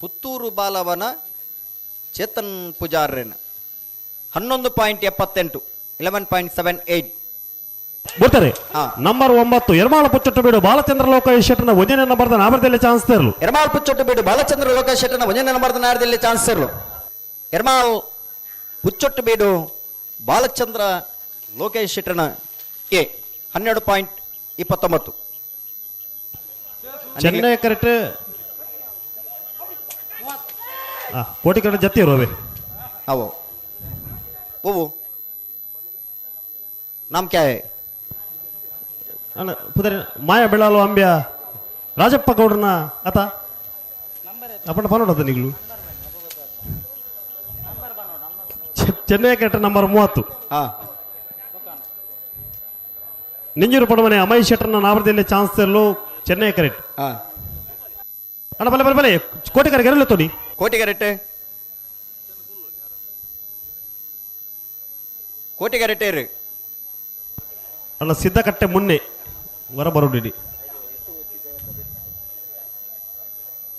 ಪುತ್ತೂರು ಬಾಲವನ ಚೇತನ್ ಪೂಜಾರನ 11.78 11.78 ಬರ್ತಾರೆ. ನಂಬರ್ 9 ಎರ್ಮಾಳ ಪುಚ್ಚೊಟ್ಟು ಬೀಡು ಬಾಲಚಂದ್ರ ಲೋಕೇಶ್ ಶೆಟ್ಟನ ಒಂದನೇ ನಂಬರ್ದ ನಾವರದಲ್ಲಿ ಚಾನ್ಸ್ ಇರಲು. ಎರ್ಮಾಳ್ ಪುಚ್ಚೊಟ್ಟು ಬೀಡು ಬಾಲಚಂದ್ರ ಲೋಕೇಶ್ ಶೆಟ್ಟನ ಒಂದನೇ ನಂಬರ್ದ ನಾವರದಲ್ಲಿ ಚಾನ್ಸ್ ಇರಲು. ಎರ್ಮಾಳ್ ಪುಚ್ಚೊಟ್ಟು ಬೀಡು ಬಾಲಚಂದ್ರ ಲೋಕೇಶ್ ಶೆಟ್ಟನ ಎ 12.29. Chennai correct Koti correct Jatti ಇರೋವೆ. ಅವು ಓವು ನಾಮ್ ಕ್ಯಾ ಹೈ? ಅಣ್ಣ ಪುದರ್ ಮಾಯ ಬೆಳಾಲು ಅಂಬ್ಯ ರಾಜಪ್ಪ ಗೌಡ್ರನ ಆತ ಅಪ್ಪನ ಪನ್ನೋಡ ನಿಗ್ಲು. ಚೆನ್ನೈ ಕರೆಕ್ಟ್ ನಂಬರ್ 30 ನಿಂಜೂರು ಪಡಮನೆ ಅಮಯ್ ಶೆಟ್ಟರ್ನ ನಾವರದಲ್ಲಿ ಚಾನ್ಸ್ ಇರಲು ಚೆನ್ನೈ ಕರೆಕ್ಟ್. ಅಣ್ಣ ಬಲೆ ಬಲೆ ಬಲೆ ಕೋಟಿ ಕರೆಗೆ ಇರಲು ತೋಡಿ. ಕೋಟಿ ಕರೆಕ್ಟ್ ಕೋಟಿ ಕರೆಕ್ಟ್ ಇರು. ಅಣ್ಣ ಸಿದ್ಧಕಟ್ಟೆ ಮುನ್ನೆ ವರ ಬರೋಡಿ.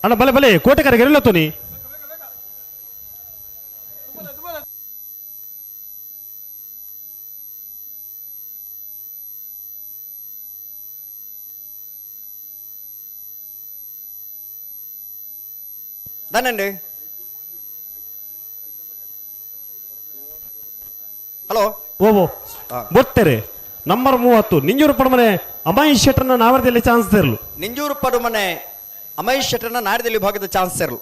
ಅಣ್ಣ ಬಲೆ ಬಲೆ ಕೋಟಿ ಕರೆಗೆ ಇರಲು ತೋನಿ. ದಾనండి. ಹಲೋ ಓವೋ ಬರ್ತಾರೆ. ನಂಬರ್ 30 ನಿಂಜೂರು ಪಡಮನೆ ಅಮಯ್ ಶೆಟ್ಟರ್ನ ನಾವರದಲ್ಲಿ ಚಾನ್ಸ್ ಇರಲು. ನಿಂಜೂರು ಪಡುಮನೆ ಅಮಯ್ ಶೆಟ್ಟರ್ನ ನಾಡದಲ್ಲಿ ಭಾಗದ ಚಾನ್ಸ್ ಇರಲು.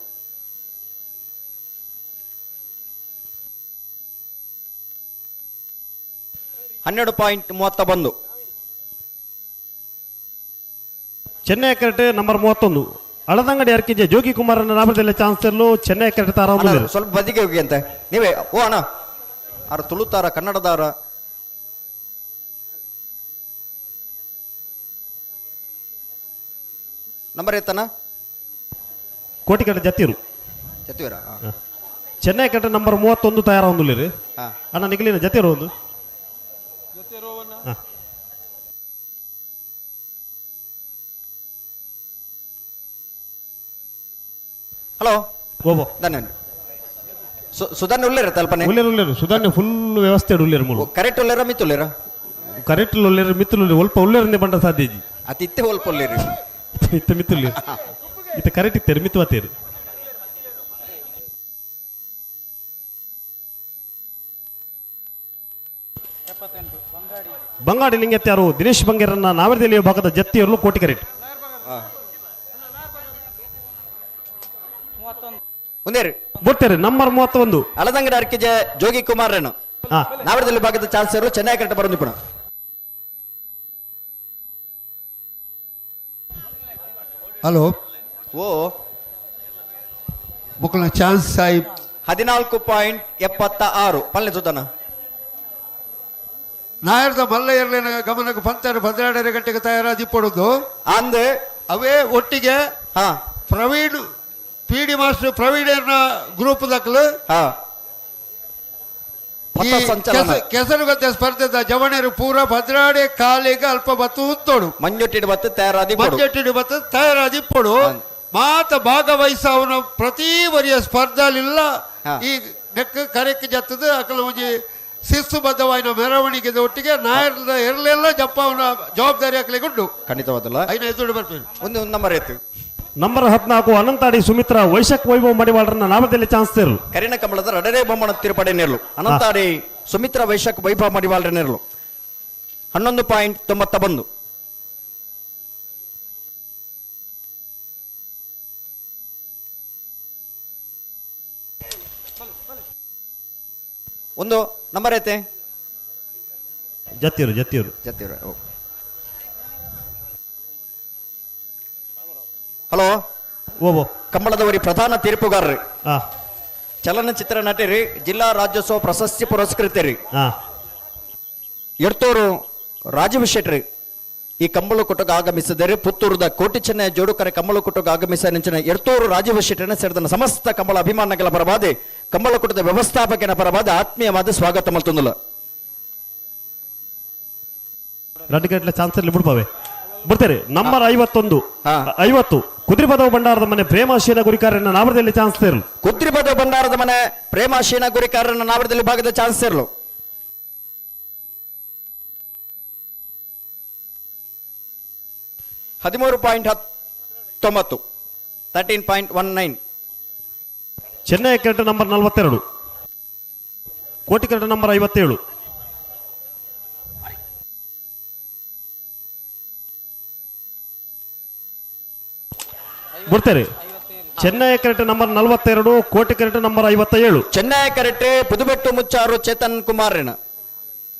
12.31. ಚೆನ್ನೈ ಕರೆಕ್ಟ್ ನಂಬರ್ 31 ಅಳದಂಗಡಿ ಅರ್ಕಿಜೆ ಜೋಗಿ ಕುಮಾರನ ನಾವರದಲ್ಲಿ ಚಾನ್ಸ್ ಇರಲು ಚೆನ್ನೈ ಕರೆಕ್ಟ್ ತಾರ. ಸ್ವಲ್ಪ ಬದಿಗೆ ಹೋಗಿ ಅಂತ ನೀವೇ. ಓ ಅಣ್ಣ ಆರ ತುಳುತಾರ ಕನ್ನಡದಾರ ನಂಬರ್ ಎತ್ತನ? ಕೋಟಿ ಕಟ್ಟ ಜತ್ತಿರು ಜತ್ತಿರ ಚೆನ್ನೈ ಕಟ್ಟ ನಂಬರ್ 31 ತಯಾರ ಒಂದು ಅಣ್ಣ ನಿಗಲಿನ ಜತ್ತಿರು ಒಂದು. ಹಲೋ ಓಬೋ ಧನ್ಯವಾದ. ಸುಧಾರಣೆ ಉಳ್ಳೇರ ತಲ್ಪನೆ ಉಳ್ಳೇರು ಉಳ್ಳೇರು ಸುಧಾರಣೆ ಫುಲ್ ವ್ಯವಸ್ಥೆ ಉಳ್ಳೇರು ಮೂಲ ಕರೆಕ್ಟ್ ಉಳ್ಳೇರ ಮಿತ್ತು ಉಳ್ಳೇರ ಕರೆಕ್ಟ್ ಉಳ್ಳೇರು ಮಿತ್ತು ಉಳ್ಳೇರು ಒಲ್ಪ ಉಳ್ಳೇರನ್ನೇ ಬಂಡ ಸಾಧ್ಯ ಇಜ್ಜಿ ಅತಿ ಇತ್ತೆ ಒಲ್ಪ ಉಳ್ಳೇರು ಇತ್ತ ಮಿತ್ತು ಉಳ್ಳೇರು ಇತ್ತ ಕರೆಕ್ಟ್ ಇತ್ತೇರು ಮಿತ್ತು ವಾತೇರು. ಬಂಗಾಡಿ ಲಿಂಗತ್ಯಾರು ದಿನೇಶ್ ಬಂಗೇರನ್ನ ನಾವರದಲ್ಲಿ ಭಾಗದ ಜತ್ತಿಯರ್ಲು ಕೋಟಿ ಕರೆಕ್ಟ್. ಬರ್ತಾರೆ ನಂಬರ್ 31 ಅಳದಂಗಡಿ ಅರ್ಕಿಜೆ ಜೋಗಿ ಕುಮಾರ್ ರೇನು ನಾವರದಲ್ಲಿ ಭಾಗದ ಚಾನ್ಸರ್ ಚೆನ್ನೈ ಕರೆಕ್ಟ್ ಬರೋದು ಪುನಃ. ಹಲೋ ಓ ಬುಕ್ನ ಚಾನ್ಸ್ ಸಾಹಿಬ್ 14.76 ಪಲ್ಲೆ ಸುಧಾನ ನಾಯರ್ದ ಮಲ್ಲಯ್ಯರ್ಲಿನ ಗಮನಕ್ಕೆ ಪಂತರ 12 ಗಂಟೆಗೆ ತಯಾರಾಗಿ ಪಡೋದು ಅಂದೆ ಅವೇ ಒಟ್ಟಿಗೆ Praveen P D master Praveen group ದಾಖಲು ಕೆಸರುಗದ್ದೆ ಸ್ಪರ್ಧೆದ ಜವಣರು ಪೂರ ಭದ್ರಾಡೆ ಕಾಲಿಗೆ ಅಲ್ಪ ಬತ್ತು ಉತ್ತೋಡು ಮಂಜೊಟ್ಟಿಡು ಬತ್ತು ತಯಾರಾದಿ ಮಂಜೊಟ್ಟಿಡು ಬತ್ತು ತಯಾರಾದಿ ಪೊಡು ಮಾತ ಭಾಗವಹಿಸವನ ಪ್ರತಿ ವರಿಯ ಸ್ಪರ್ಧೆಲಿಲ್ಲ ಈ ನೆಕ್ ಕರೆಕ್ ಜತ್ತದ ಅಕಲ ಒಂಜಿ ಶಿಸ್ತುಬದ್ಧವಾಯಿನ ಮೆರವಣಿಗೆ ಒಟ್ಟಿಗೆ ನಾಯರ್ದ ಎರಲೆಲ್ಲ ಜಪ್ಪವನ ಜವಾಬ್ದಾರಿ ಹಾಕಲಿಕ್ಕೆ ಉಂಟು. ಖಂಡಿತವಾದಲ್ಲ ಐನ ಎದುರು ಬರ್ತೀವಿ. ಒಂದು ನಂಬರ್ ಆಯ್ತು ನಂಬರ್ 14 ಅನಂತಾಡಿ ಸುಮಿತ್ರಾ ವೈಶಕ್ ವೈಭವ್ ಮಡಿವಾಳರನ್ನ ನಾಮದಲ್ಲಿ ಚಾನ್ಸ್ ತೇರಲು. ಕರಿನ ಕಮಲದ ರಡರೆ ಬೊಮ್ಮನ ತಿರುಪಡೆ ನೇರಲು ಅನಂತಾಡಿ ಸುಮಿತ್ರಾ ವೈಶಾಖ್ ವೈಭವ ಮಡಿವಾಳರನೆರಲು 11.91. ಒಂದು ನಂಬರ್ ಐತೆ ಜತ್ತಿರು ಜತ್ತಿರು ಜತ್ತಿರು. ಹಲೋ ಓಬೋ ಕಂಬಳದವರಿ ಪ್ರಧಾನ ತೀರ್ಪುಗಾರರು, ಚಲನಚಿತ್ರ ನಟರಿ, ಜಿಲ್ಲಾ ರಾಜ್ಯೋತ್ಸವ ಪ್ರಶಸ್ತಿ ಪುರಸ್ಕೃತರಿ ಎಡ್ತೂರು ರಾಜೀವ್ ಶೆಟ್ರಿ ಈ ಕಂಬಳ ಕೂಟಕ್ಕೆ ಆಗಮಿಸಿದರೆ ಪುತ್ತೂರದ ಕೋಟಿ ಚೆನ್ನೈ ಜೋಡುಕರೆ ಕಂಬಳ ಕೂಟಕ್ಕೆ ಆಗಮಿಸ ನೆಂಚಿನ ಎಡ್ತೂರು ರಾಜೀವ್ ಶೆಟ್ಟರನ್ನ ಸೇರಿದ ಸಮಸ್ತ ಕಂಬಳ ಅಭಿಮಾನಿಗಳ ಪರವಾದ ಕಂಬಳ ಕೂಟದ ವ್ಯವಸ್ಥಾಪಕನ ಪರವಾದ ಆತ್ಮೀಯವಾದ ಸ್ವಾಗತ ಮಲ್ತೊಂದುಲ್ಲ. ಎರಡು ಗಂಟೆ ಚಾನ್ಸ್ ಇರಲಿ ಬಿಡ್ಪಾವೆ ಬರ್ತಾರೆ. ನಂಬರ್ 51 50 ಕುದ್ರಿಪದವ ಭಂಡಾರದ ಮನೆ ಪ್ರೇಮಾಶೀನ ಗುರಿಕಾರನ ನಾವರದಲ್ಲಿ ಚಾನ್ಸ್ ಇರಲು. ಕುದ್ರಿಪದವ ಭಂಡಾರದ ಮನೆ ಪ್ರೇಮಾಶೀನ ಗುರಿಕಾರನ ನಾವರದಲ್ಲಿ ಭಾಗದ ಚಾನ್ಸ್ ಇರಲು. 13.19 13.19. Chennai correct number 42, Koti correct number 57. ಬರ್ತಾರೆ. Chennai correct number 42, Koti correct number 57. Chennai correct Pudubettu ಮುಚ್ಚಾರು ಚೇತನ್ ಕುಮಾರ್ನ,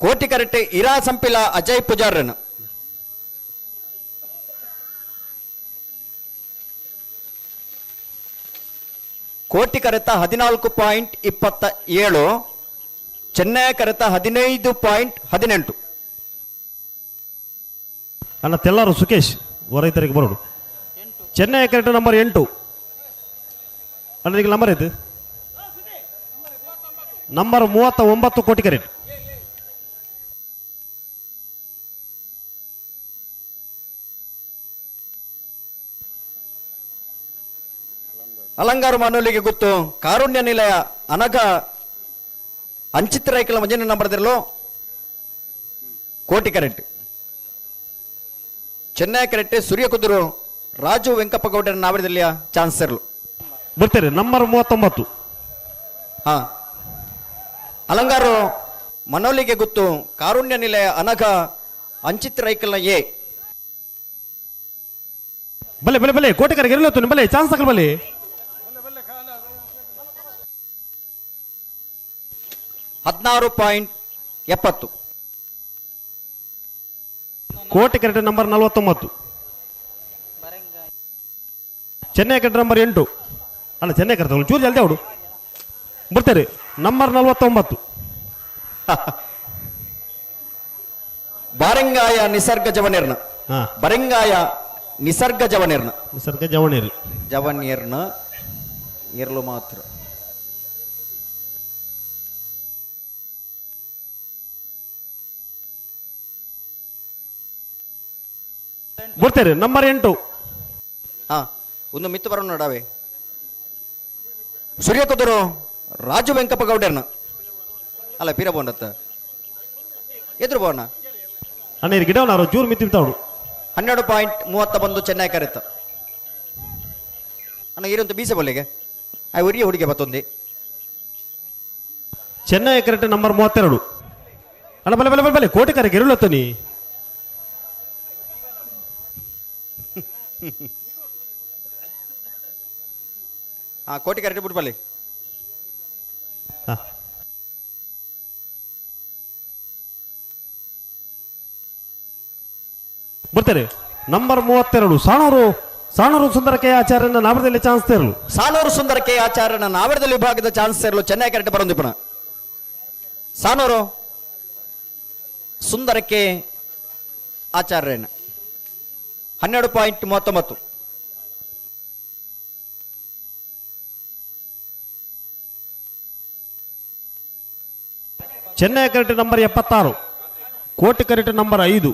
ಕೋಟಿ ಕರೆಕ್ಟ್ ಇರಾ ಸಂಪಿಲ ಅಜಯ್ ಪೂಜಾರನ. ಕೋಟಿ ಕರೆತ 14.27, ಚೆನ್ನೈ ಕರೆತ 15.18. ಅಣ್ಣ ತೆಲ್ಲಾರು ಸುಕೇಶ್ ರೈತರಿಗೆ ಬರೋಡು. Chennai correct number 8. ಅಣ್ಣ ಈಗ ನಂಬರ್ ಆಯ್ತು ನಂಬರ್ 39 ಕೋಟಿ ಕರೆಕ್ಟ್. ಅಲಂಗಾರು ಮಾನವಲಿಗೆ ಗೊತ್ತು ಕಾರುಣ್ಯ ನಿಲಯ ಅನಘ ಅಂಚಿತ್ ರೈಕಲ ಮಂಜನ ನಂಬರ್ದಿರಲು ಕೋಟಿ ಕರೆಕ್ಟ್. ಚೆನ್ನೈ ಕರೆಕ್ಟ್ ಸೂರ್ಯಕುದುರು ರಾಜು ವೆಂಕಪ್ಪ ಗೌಡರ ನಾವರದಲ್ಲಿಯ ಚಾನ್ಸ್ ಇರಲು. ಬರ್ತಾರೆ ನಂಬರ್ 39. ಹಾ ಅಲಂಗಾರು ಮನೋಲಿಗೆ ಗೊತ್ತು ಕಾರುಣ್ಯ ನಿಲಯ ಅನಘ ಅಂಚಿತ್ ರೈಕಲ್ನ ಎ. ಬಲೆ ಬಲೆ ಬಲೆ ಕೋಟಿ ಕರೆಗೆ ಇರಲು ಬಲೆ ಚಾನ್ಸ್ ಹಾಕಲ್ ಬಲೆ. 16.70. ಕೋಟಿ correct number 49. Chennai correct number 8. ಅಲ್ಲ ಚೆನ್ನೈ ಕರೆಕ್ಟ್ ಚೂರು ಜಲ್ದಿ ಅವಡು ಬರ್ತಾರೆ. ನಂಬರ್ 49. ಬಾರಂಗಾಯ ನಿಸರ್ಗ ಜವನೇರ್ನ, ಬರಂಗಾಯ ನಿಸರ್ಗ ಜವನೇರ್ನ, ನಿಸರ್ಗ ಜವನೇರ್ ಜವನೇರ್ನ ಇರಲು ಮಾತ್ರ. ಬರ್ತಾರೆ ನಂಬರ್ 8. ಹಾ ಒಂದು ಮಿತ್ತು ಬರೋಣ ನೋಡಾವೆ. ಸೂರ್ಯಕುದುರು ರಾಜು ವೆಂಕಪ್ಪ ಗೌಡರ್ನ ಅಲ್ಲ ಪೀರ ಬೋಂಡತ್ತ ಎದುರು ಬೋಣ ಅಣ್ಣ ಗಿಡವನಾರು ಜೂರ್ ಮಿತ್ತು ಬಿತ್ತಾವಡು. 12.31 ಚೆನ್ನೈ ಕರೆತ. ಅಣ್ಣ ಇರಂತ ಬೀಸೆ ಬೊಲ್ಲಿಗೆ ಆ ಒರಿಯ ಹುಡುಗೆ ಬತ್ತೊಂದಿ. Chennai correct number 32. ಅಣ್ಣ ಬಲೆ ಬಲೆ ಬಲೆ ಬಲೆ ಕೋಟೆ ಕರೆಗೆ ಇರುಳತ್ತನಿ. ಹಾ ಕೋಟಿ ಕರೆಕ್ಟ್ ಬಿಟ್ಬಲ್ಲಿ. ಬರ್ತಾರೆ ನಂಬರ್ 32 ಸಾಣೂರು ಸಾಣೂರು ಸುಂದರ ಕೆ ಆಚಾರ್ಯನ ನಾವರದಲ್ಲಿ ಚಾನ್ಸ್ ತೇರಲು. ಸಾಣೂರು ಸುಂದರ ಕೆ ಆಚಾರ್ಯನ ನಾವರದಲ್ಲಿ ವಿಭಾಗದ ಚಾನ್ಸ್ ಸೇರಲು ಚೆನ್ನೈ ಕರೆಕ್ಟ್ ಬರೋದು. ಸಾಣೂರು ಸುಂದರ ಕೆ ಆಚಾರ್ಯನ 12.39. ಚೆನ್ನೈ ಕರೆಕ್ಟ್ ನಂಬರ್ 76, ಕೋಟಿ ಕರೆಕ್ಟ್ ನಂಬರ್ 5.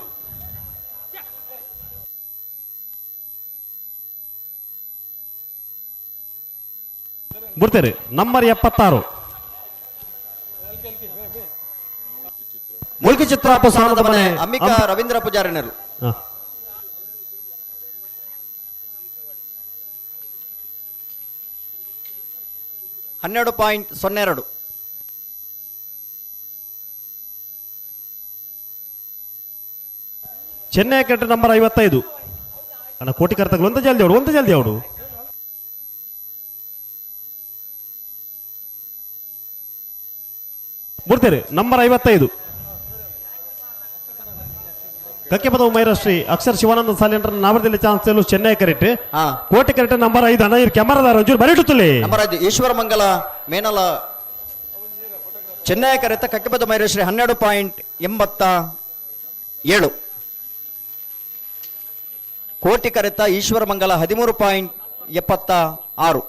ಬರ್ತಾರೆ ನಂಬರ್ 76. ಮುಲ್ಕಿ ಚಿತ್ರಾಪ ಸಾನದ ಮನೆ ಅಂಬಿಕಾ ರವೀಂದ್ರ ಪೂಜಾರಿನರು. 12.02. Chennai ಕೆಟ್ಟ ನಂಬರ್ 55. ಅಣ್ಣ ಕೋಟಿ ಕರ್ತಗಳು ಒಂದು ಜಲ್ದಿ ಅವಡು, ಒಂದು ಜಲ್ದಿ ಅವಡು. ಬಿಡ್ತೀರಿ ನಂಬರ್ 55. ಕಕ್ಕೆಪದವು ಮೈರಶ್ರೀ ಅಕ್ಷರ್ ಶಿವಾನಂದ ಸಾಲಿಯಂಟ್ರ ನಾವರದಲ್ಲಿ chance Chennai correct. Koti correct number 5. ಅಣ್ಣ ಇವ್ರು ಕ್ಯಾಮರಾದಾರ ಒಂಚೂರು ಬರಿಟುತ್ತಲೇ. ನಂಬರ್ 5 ಈಶ್ವರ ಮಂಗಲ ಮೇನಲ ಚೆನ್ನೈ ಕರೆತ ಕಕ್ಕೆಪದ ಮೈರಶ್ರೀ 12.87. ಕೋಟಿ ಕರೆತ ಈಶ್ವರ ಮಂಗಲ 13.76.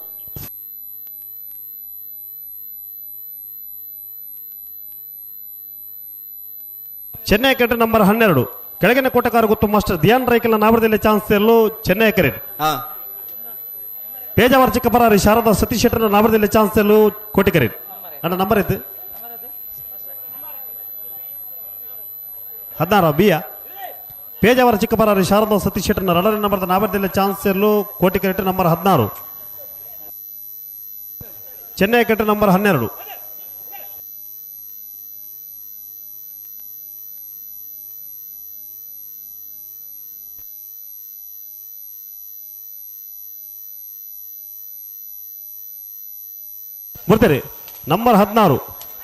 Chennai correct number 12. ಕೆಳಗಿನ ಕೋಟಕಾರ ಗೊತ್ತು ಮಾಸ್ಟರ್ ಧ್ಯಾನ್ ರೈಕಲ್ ನಾವರದಲ್ಲಿ ಚಾನ್ಸ್ ಇರಲು ಚೆನ್ನೈ ಕರೆಕ್ಟ್. ಪೇಜಾವರ ಚಿಕ್ಕಪರಾರಿ ಶಾರದಾ ಸತೀಶ್ ಶೆಟ್ಟರ್ ನಾವರದಲ್ಲಿ ಚಾನ್ಸ್ ಇರಲು ಕೋಟಿ ಕರೆಕ್ಟ್. ಅಣ್ಣ ನಂಬರ್ ಇತ್ತು 16 ಬಿಯ. ಪೇಜಾವರ ಚಿಕ್ಕಪರಾರಿ ಶಾರದಾ ಸತೀಶ್ ಶೆಟ್ಟರ್ನ ರಡರ ನಂಬರ್ ನಾವರದಲ್ಲಿ ಚಾನ್ಸ್ ಇರಲು ಕೋಟಿ correct number 16. Chennai correct number 12. ಬರ್ತಾರೆ ನಂಬರ್ 16.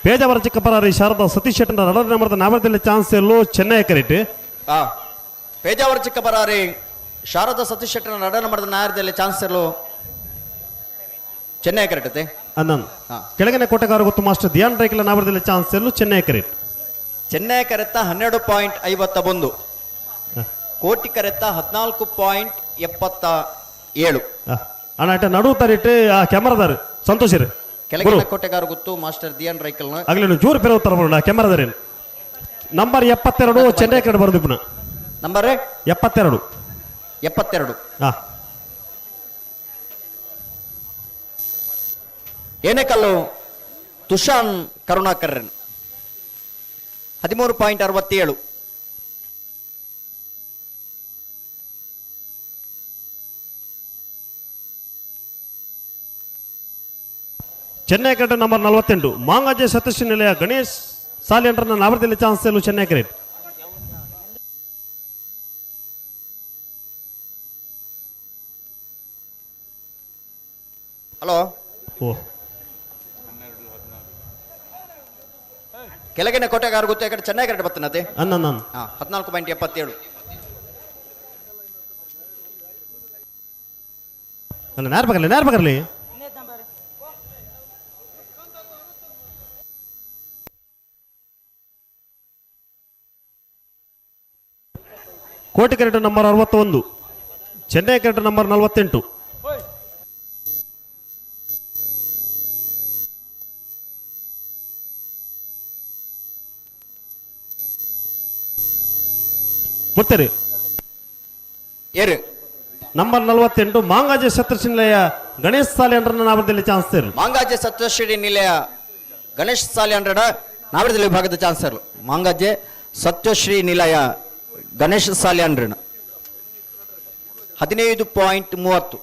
ಪೇಜಾವರ ಚಿಕ್ಕಪರಾರಿ ಶಾರದಾ ಸತೀಶ್ ಶೆಟ್ಟರ್ ರಡರ ನಂಬರ್ ನಾವರದಲ್ಲಿ ಚಾನ್ಸ್ ಇರಲು ಚೆನ್ನೈ ಕರೆಕ್ಟ್. ಪೇಜಾವರ ಚಿಕ್ಕಪರಾರಿ ಶಾರದಾ ಸತೀಶ್ ಶೆಟ್ಟರ್ ನಡ ನಂಬರ್ ನಾಯರದಲ್ಲಿ ಚಾನ್ಸ್ ಇರಲು ಚೆನ್ನೈ ಕರೆಕ್ಟ್. ಅನ್ನನ್ ಕೆಳಗಿನ ಕೋಟೆಗಾರ ಗೊತ್ತು ಮಾಸ್ಟರ್ ಧ್ಯಾನ್ ರೈಕಲ ನಾವರದಲ್ಲಿ ಚಾನ್ಸ್ ಇರಲು ಚೆನ್ನೈ ಕರೆಕ್ಟ್. ಚೆನ್ನೈ ಕರೆತ 12.51. ಕೋಟಿ ಕರೆತ 14.77. ಅಣ್ಣ ಅಟ್ಟ ನಡುವು ತರಿಟ್ಟು ಆ ಕ್ಯಾಮರಾದಾರ ಸಂತೋಷ್ ರೀ. ಕೆಳಗಿನ ಕೋಟೆಗಾರ ಗೊತ್ತು ಮಾಸ್ಟರ್ ದಿಯಾನ್ ರೈಕಲ್ ಆಗಲಿ ಜೋರು ಪೆರವು ತರಬೋಣ ಕ್ಯಾಮರಾದಾರ. ನಂಬರ್ 72 ಚೆನ್ನೈ ಕಡೆ ಬರೋದು ಪುನಃ. ನಂಬರ್ 72. 72. ಏನೇಕಲ್ಲು ತುಷಾನ್ ಕರುಣಾಕರನ್ 13.67. Chennai correct number 48. ಮಾಂಗಾಜೆ ಸತೀಶ್ ನಿಲಯ ಗಣೇಶ್ ಸಾಲಿಯಂಟ್ರನ್ನ ನಾವರದಲ್ಲಿ ಚಾನ್ಸ್ ಇರಲು ಚೆನ್ನೈ ಕರೆಕ್ಟ್. ಹಲೋ ಓ ಕೆಳಗಿನ ಕೋಟೆಗಾರ ಗೊತ್ತು ಕಡೆ ಚೆನ್ನೈ ಕರೆಕ್ಟ್ ಬರ್ತನತೆ. ಅನ್ನ 14.77. ಅಣ್ಣ ನೇರ ಬರಲಿ, ನೇರ ಬರಲಿ. ಕೋಟಿ correct number 61. Chennai correct number 48. ಬರ್ತೀರಿ ಏರು ನಂಬರ್ 48. ಮಾಂಗಾಜೆ ಸತ್ರಶ್ರೀ ನಿಲಯ ಗಣೇಶ್ ಸಾಲಿ ಅಂಡ್ರನ ನಾವರದಲ್ಲಿ ಚಾನ್ಸ್ ಇರು. ಮಾಂಗಾಜೆ ಸತ್ರಶ್ರೀ ನಿಲಯ ಗಣೇಶ್ ಸಾಲಿ ಅಂಡ್ರನ ನಾವರದಲ್ಲಿ ವಿಭಾಗದ ಚಾನ್ಸರ್ ಮಾಂಗಾಜೆ ಸತ್ಯಶ್ರೀ ನಿಲಯ ಗಣೇಶ್ ಸಾಲಿ ಅಂಡ್ರನ 15.30.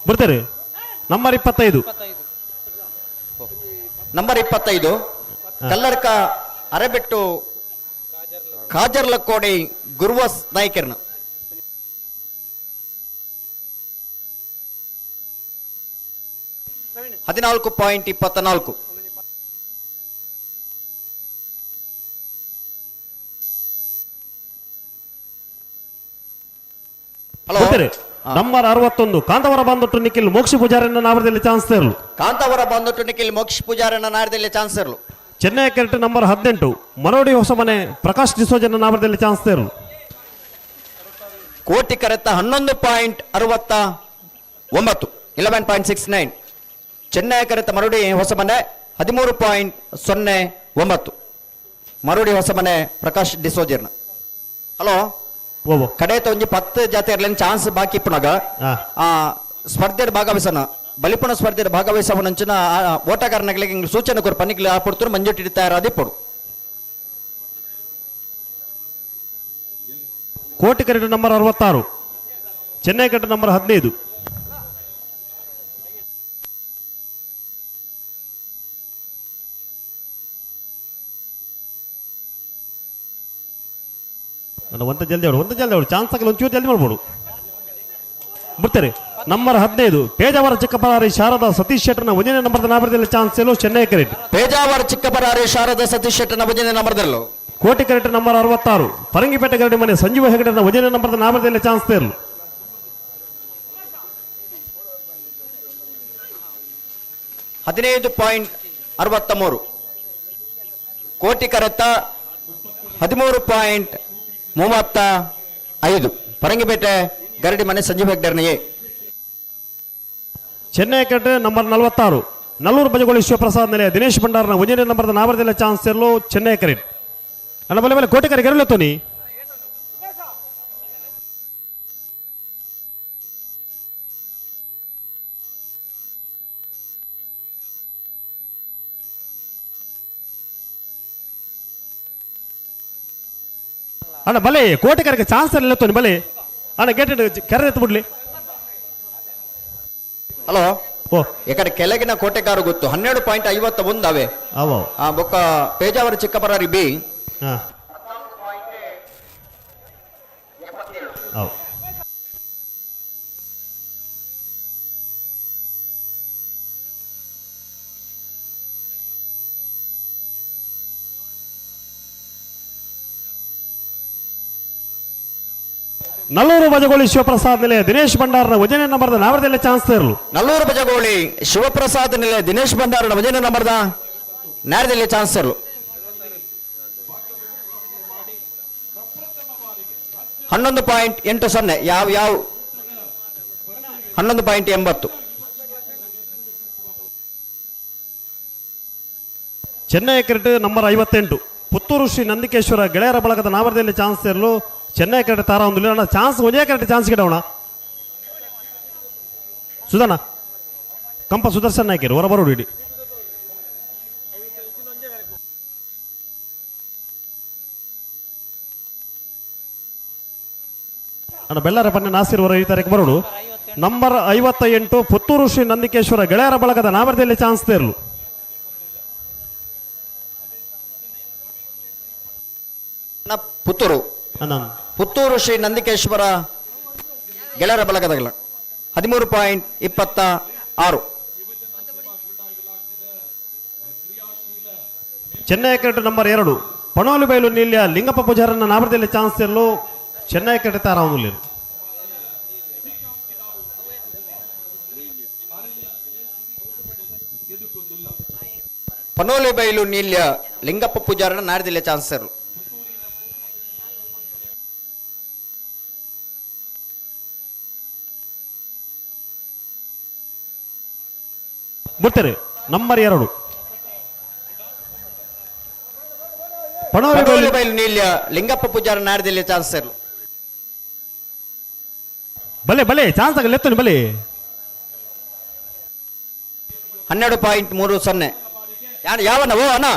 ಬರ್ತಾರೆ ನಂಬರ್ 25. ನಂಬರ್ 25 ಕಲ್ಲರ್ಕ ಅರೆಬೆಟ್ಟು ಕಾಜರ್ಲಕೋಡಿ ಗುರುವಸ್ ನಾಯ್ಕರ್ನ. 14.24. ಹಲೋ ನಂಬರ್ 61 ಕಾಂತಾವರ ಬಂದೊಟ್ಟು ನಿಖಿಲ್ ಮೋಕ್ಷ ಪೂಜಾರನ್ನ ನಾವರದಲ್ಲಿ ಚಾನ್ಸ್ ಇರಲು. ಕಾಂತಾವರ ಬಂದೊಟ್ಟು ನಿಖಿಲ್ ಮೋಕ್ಷ ಪೂಜಾರನ್ನ ನಾವರದಲ್ಲಿ ಚಾನ್ಸ್ ಇರಲು. ಚೆನ್ನೈ ಕರೆಕ್ಟ್ ನಂಬರ್ 18 ಮರೋಡಿ ಹೊಸಮನೆ ಪ್ರಕಾಶ್ ಡಿಸೋಜನ ನಾವರದಲ್ಲಿ ಚಾನ್ಸ್ ಇರಲು. ಕೋಟಿ ಕರೆತ 11.69 11.69. ಚೆನ್ನೈ ಕರೆತ ಮರೋಡಿ ಹೊಸಮನೆ 13.08. 9. ಮರುಡಿ ಹೊಸಮನೆ ಪ್ರಕಾಶ್ ಡಿಸೋಜರ್ನ. ಹಲೋ, ಕಡೆತ ಒಂಜಿ 10 ಜಾತಿಯರ್ಲೆನ್ ಚಾನ್ಸ್ ಬಾಕಿ ಇಪ್ಪುನಗ ಆ ಸ್ಪರ್ಧೆ ಭಾಗವಹಿಸನ ಬಲಿಪುಣ ಸ್ಪರ್ಧೆ ಭಾಗವಹಿಸವನಂಚಿನ ಓಟಗಾರನಗಳಿಗೆ ಸೂಚನೆ ಕೊರ್ಪ ನಿಕ್ಲೆ ಆ ಪೊರ್ತುನು ಮಂಜೊಟ್ಟಿ ತಯಾರಾದಿಪ್ಪೊಡು. ಕೋಟಿ ಕರೆಟ್ ನಂಬರ್ 66, ಚೆನ್ನೈ ಕರೆಟ್ ನಂಬರ್ 15. ಒಂತ ಜಲ್ದಿ ಅವಳು, ಒಂತ ಜಲ್ದಿ ಅವಳು, ಚಾನ್ಸ್ ಹಾಕಲು ಒಂಚೂರು ಜಲ್ದಿ ಮಾಡ್ಬೋದು. ಬರ್ತಾರೆ ನಂಬರ್ 15 ಪೇಜಾವರ ಚಿಕ್ಕಪರಾರಿ ಶಾರದಾ ಸತೀಶ್ ಶೆಟ್ಟರ್ನ ಒಂದನೇ ನಂಬರ್ದ ನಾಬರದಲ್ಲಿ ಚಾನ್ಸ್ ಎಲ್ಲೋ ಚೆನ್ನೈ ಕರೆಟ್. ಪೇಜಾವರ ಚಿಕ್ಕಪರಾರಿ ಶಾರದಾ ಸತೀಶ್ ಶೆಟ್ಟರ್ನ ಒಂದನೇ ನಂಬರ್ದಲ್ಲೋ. ಕೋಟಿ ಕರೆಟ್ ನಂಬರ್ 66 ಪರಂಗಿಪೇಟೆ ಗರಡಿ ಮನೆ ಸಂಜೀವ ಹೆಗಡೆನ ಒಂದನೇ ನಂಬರ್ದ ನಾಬರದಲ್ಲಿ ಚಾನ್ಸ್ ತೇರಲು. 15.63 ಕೋಟಿ ಕರೆತ 13.35 ಪರಂಗಿಪೇಟೆ ಗರಡಿ ಮನೆ ಸಂಜೀವ ಹೆಗ್ಡೆರ್ನ ಎ. ಚೆನ್ನೈ ಕರೆಟ್ ನಂಬರ್ 46 ನಲ್ಲೂರು ಬಜಗೋಳಿ ಶಿವಪ್ರಸಾದ್ ನೆಲೆಯ ದಿನೇಶ್ ಭಂಡಾರನ ಒಂದನೇ ನಂಬರ್ದ ನಾಬರದಲ್ಲಿ ಚಾನ್ಸ್ ಸೇರಲು ಚೆನ್ನೈ ಕರೆಟ್. ಅಣ್ಣ ಬಲೆ ಬಲೆ ಕೋಟಿ ಕರೆ ಗೆರಲತ್ತೋನಿ. ಅಣ್ಣ ಬಲೆ ಕೋಟಿ ಕರೆಗೆ ಚಾನ್ಸ್ ಎಲ್ಲ ಬಲೆ ಅಣ್ಣ ಗೇಟ್ ಕೆರೆ ಎತ್ತು ಬಿಡ್ಲಿ. ಹಲೋ, ಯಾಕಂದ್ರೆ ಕೆಳಗಿನ ಕೋಟೆಗಾರು ಗೊತ್ತು 12.51 ಅವೆ. ಬೊಕ್ಕ ಪೇಜಾವರ ಚಿಕ್ಕಪರಾರಿ ಬಿ ನಲ್ಲೂರು ಬಜಗೋಳಿ ಶಿವಪ್ರಸಾದ್ ನೆಲೆಯ ದಿನೇಶ್ ಭಂಡಾರನ ಒಂದನೇ ನಂಬರ್ದ ನಾವರದಲ್ಲೇ ಚಾನ್ಸ್ ತೇರಲು. ನಲ್ಲೂರು ಬಜಗೋಳಿ ಶಿವಪ್ರಸಾದ್ ನೆಲೆಯ ದಿನೇಶ್ ಭಂಡಾರನ ಒಂದನೇ ನಂಬರ್ದ ನಾರದಲ್ಲಿ ಚಾನ್ಸ್ ತೇರಲು. 11.80 ಯಾವ ಯಾವ 11.80. ಚೆನ್ನೈ ಕ್ರಿಕೆಟ್ ನಂಬರ್ 58 ಪುತ್ತೂರು ಶ್ರೀ ನಂದಿಕೇಶ್ವರ ಗೆಳೆಯರ ಬಳಗದ ನಾವರದಲ್ಲಿ ಚಾನ್ಸ್ ಸೇರಲು ಚೆನ್ನೈ ಕ್ರಿಕೆಟ್ ತಾರ ಒಂದು ಚಾನ್ಸ್ ಒಂದೇ ಕ್ರಿಕೆಟ್ ಚಾನ್ಸ್ ಗಿಡವಣ ಸುಧಾನ ಕಂಪ ಸುದರ್ಶನ್ ನಾಯ್ಕರು ಹೊರ ಬರೋಡು ಇಡಿ. ಅಣ್ಣ ಬೆಳ್ಳಾರ ಪನ್ನೆ ನಾಸಿರ್ ವರ ಈ ತಾರೀಕು ಬರೋಡು. ನಂಬರ್ 58 ಪುತ್ತೂರು ಶ್ರೀ ನಂದಿಕೇಶ್ವರ ಗೆಳೆಯರ ಬಳಗದ ನಾವರದಲ್ಲಿ ಚಾನ್ಸ್ ತೇರಲು. ಪುತ್ತೂರು ಪುತ್ತೂರು ಶ್ರೀ ನಂದಿಕೇಶ್ವರ ಗೆಳೆಯರ ಬಳಗದಗಳ 13.26. ಚೆನ್ನೈ ಕ್ರಿಕೆಟ್ ನಂಬರ್ 2 ಪಣೋಲಿ ಬೈಲು ನೀಲ್ಯ ಲಿಂಗಪ್ಪ ಪೂಜಾರನ್ನ ನಾವರದಲ್ಲಿ ಚಾನ್ಸ್ ತೇರಲು ಚೆನ್ನೈ ಕ್ರಿಕೆಟ್ ತಾರಾವಲ್ಲಿ. ಪನೋಲಿ ಬೈಲು ನೀಲ್ಯ ಲಿಂಗಪ್ಪ ಪೂಜಾರನ ನಾಡದಿಲ್ಲ ಚಾನ್ಸ್ ತೇರಲು. ಬರ್ತಾರೆ ನಂಬರ್ 2 ಪಣೋಲಿ ಬೈಲು ನೀಲ್ಯ ಲಿಂಗಪ್ಪ ಪೂಜಾರ ನಾಡದಿಲ್ಲ ಚಾನ್ಸ್ ತೇರಲು. ಬಲೆ ಬಲೆ ಚಾನ್ಸ್ ಆಗಲ್ಲ ಎತ್ತನಿ ಬಲೆ. 12.30 ಯಾವನ ಓ ಅಣ್ಣ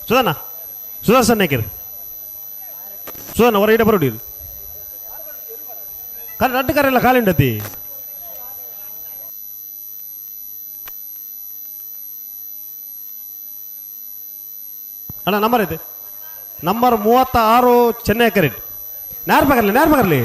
ಸುಧಾನ ಸುದರ್ಶನ್ ನಾಯ್ಕರ್ ಸುಧಾನ ಹೊರ ಇಡ ಬರೋಡಿ ಕರೆ ರಡ್ಡು ಕರೆಲ್ಲ ಕಾಲಿಂಡತಿ. ಅಣ್ಣ ನಂಬರ್ ಐತೆ ನಂಬರ್ 36 ಚೆನ್ನೈ ಕರೆಟ್. ನೇರ ಬಗರ್ಲಿ ನೇರ ಬಗರ್ಲಿ.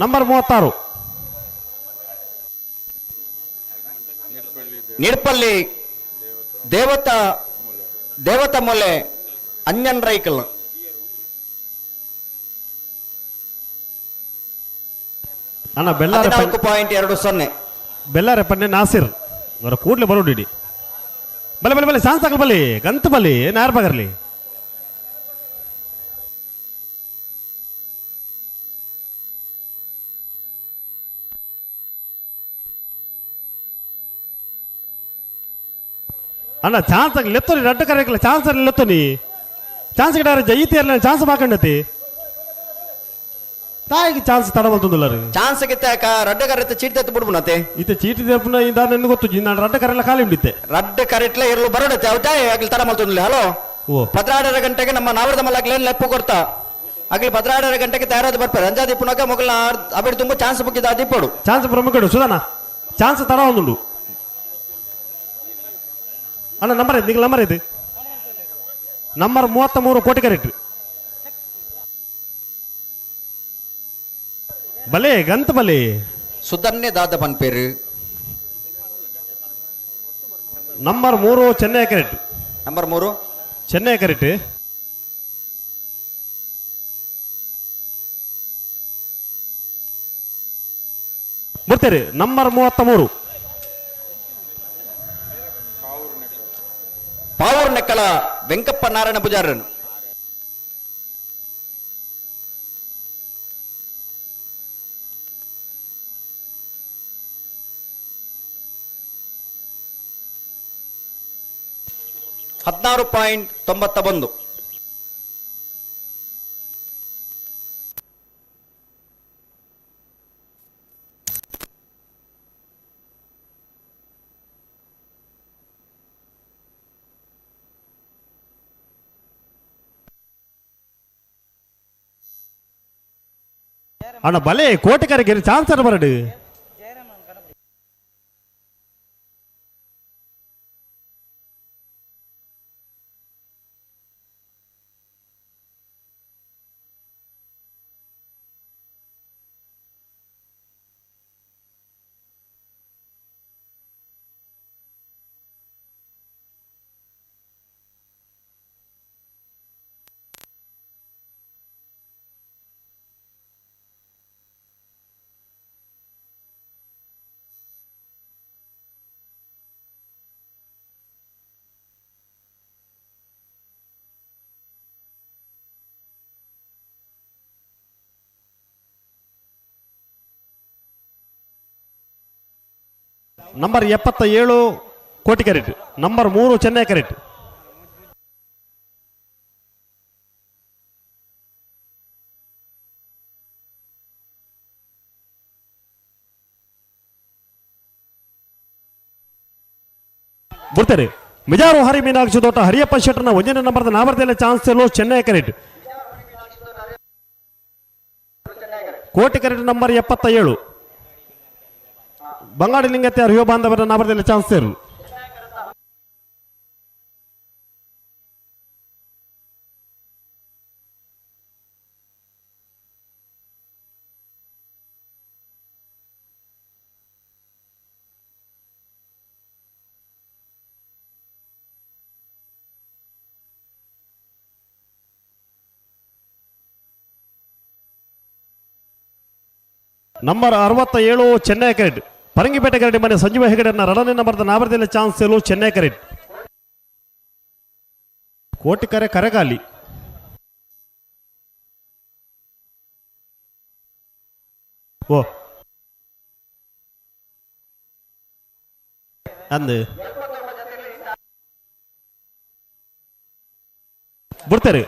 ನಂಬರ್ 36 Nidpalli ದೇವತಾ ದೇವತಾ ಮೊಲೆ ಅಂಜನ್ ರೈಕಲ್. ಅಣ್ಣ ಬೆಳ್ಳಾರೆ 14.20. ಬೆಳ್ಳಾರೆ ಪನ್ನೆ ನಾಸಿರ್ ಅವರ ಕೂಡಲೇ ಬರೋಡಿಡಿ. ಬಲೆ ಬಲೆ ಬಲೆ ಚಾನ್ಸ್ ಹಾಕಲ್ ಬಲಿ ಗಂತ ಬಲಿ ನಾರ್ ಬಗರ್ಲಿ. ಅಣ್ಣ ಚಾನ್ಸ್ ಆಗಲಿ ಲೆತ್ತೋನಿ ರಡ್ಡು ಕರೆಕಲ್ಲ ಚಾನ್ಸ್ ಅಲ್ಲಿ ಲೆತ್ತೋನಿ ಚಾನ್ಸ್ ಗಿಡ ಜೈತಿ ಅಲ್ಲ ಚಾನ್ಸ್ ಬಾಕಂಡತಿ ತಾಯಿಗೆ ಚಾನ್ಸ್ ತಡ ಬಂತಂದಿಲ್ಲ ರೀ. ಚಾನ್ಸ್ ಗಿತ್ತ ರಡ್ಡ ಕರೆತ ಚೀಟಿ ತತ್ತು ಬಿಡ್ಬುನತೆ. ಇತ್ತೆ ಚೀಟಿ ತಪ್ಪುನ ಇಂದ ನನ್ಗೆ ಗೊತ್ತು ನಾನು ರಡ್ಡ ಕರೆಲ್ಲ ಖಾಲಿ ಉಂಡಿತ್ತೆ. ರಡ್ಡ ಕರೆಟ್ಲ ಇರಲು ಬರೋಡತ್ತೆ ಅವು ತಾಯಿ ಆಗ್ಲಿ ತಡ ಮಲ್ತೊಂದಿಲ್ಲ. ಹಲೋ 12:30 ಗಂಟೆಗೆ ನಮ್ಮ ನಾವರದ ಮಲ್ಲಾಗ್ಲೇನು ಲೆಪ್ಪ ಕೊಡ್ತಾ ಆಗ್ಲಿ 12:30 ಗಂಟೆಗೆ ತಯಾರಾದ ಬರ್ತಾರೆ. ಅಂಜಾದಿ ಪುನಕ ಮೊಗಲ ಅಬಿಡ್ ತುಂಬ ಚಾನ್ಸ್ ಬುಕ್ಕಿದ ಅದಿಪ್ಪಡು ಚಾನ್ಸ್ ಪ್ರಮುಖಡು ಸುಧಾನ ಚಾನ್ಸ್ ತಡ ಒಂದುಂಡು. ಅಣ್ಣ ನಂಬರ್ ಐತೆ ನಿಂಗೆ ನಂಬರ್ ಐತೆ ನಂಬರ್ 33 ಕೋಟಿ ಕರೆಕ್ಟ್ ಬಲೆ ಗಂತ ಬಲೆ ಸುಧನ್ಯ ದಾದ ಪನ್ಪೇರು. Number 3 Chennai correct. Number 3 Chennai correct. ಬರ್ತೀರಿ ನಂಬರ್ 33 ಪಾವೂರ್ ನೆಕ್ಕಳ ವೆಂಕಪ್ಪ ನಾರಾಯಣ ಪೂಜಾರನು. ಹದಿನಾರು ಪಾಯಿಂಟ್ 91. ಅಣ್ಣ ಬಲೆ ಕೋಟೆಕಾರಿಗೆ ಚಾನ್ಸ್ ಬರಡು. Number 77 Koti correct. Number 3 Chennai correct. ಬರ್ತಾರೆ ಮಿಜಾರು ಹರಿ ಮೀನಾಕ್ಷಿ ತೋಟ ಹರಿಯಪ್ಪ ಶೆಟ್ಟರ್ನ ಒಂದನೇ ನಂಬರ್ದ ನಾಮರ್ದಲ್ಲೇ ಚಾನ್ಸ್ ಎಲ್ಲೋ Chennai correct. Koti correct number 77 Bangadi ಲಿಂಗತ್ತೆ ಯುವ ಬಾಂಧವರ ನಾಮರ್ದಲ್ಲೇ ಚಾನ್ಸ್ ಸೇರು. Number 67 Chennai correct. ಪರಂಗಿಪೇಟೆ ಕರಡಿ ಮನೆ ಸಂಜೀವ ಹೆಗಡೆಯನ್ನ ರಡನೆ ನಂಬರ್ದ ನಾಮರ್ದಲ್ಲೇ ಚಾನ್ಸ್ ಸೇಲು ಚೆನ್ನೈ ಕರೆಕ್ಟ್. ಕೋಟಿಕರೆ ಕರೆಗಾಲಿ. ಓ ಅಂದು ಬಿಡ್ತಾರೆ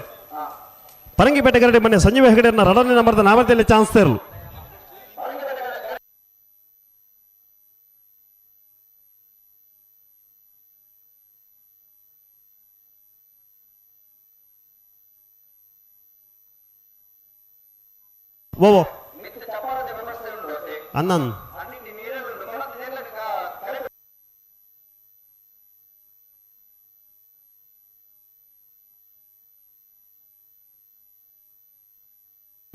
ಪರಂಗಿಪೇಟೆ ಕರಡಿ ಮನೆ ಸಂಜೀವ ಹೆಗಡೆಯನ್ನ ರಡನೆ ನಂಬರ್ದ ನಾಮರ್ದಲ್ಲೇ ಚಾನ್ಸ್ ಸೇರಲು. ಓ ಅಣ್ಣನ್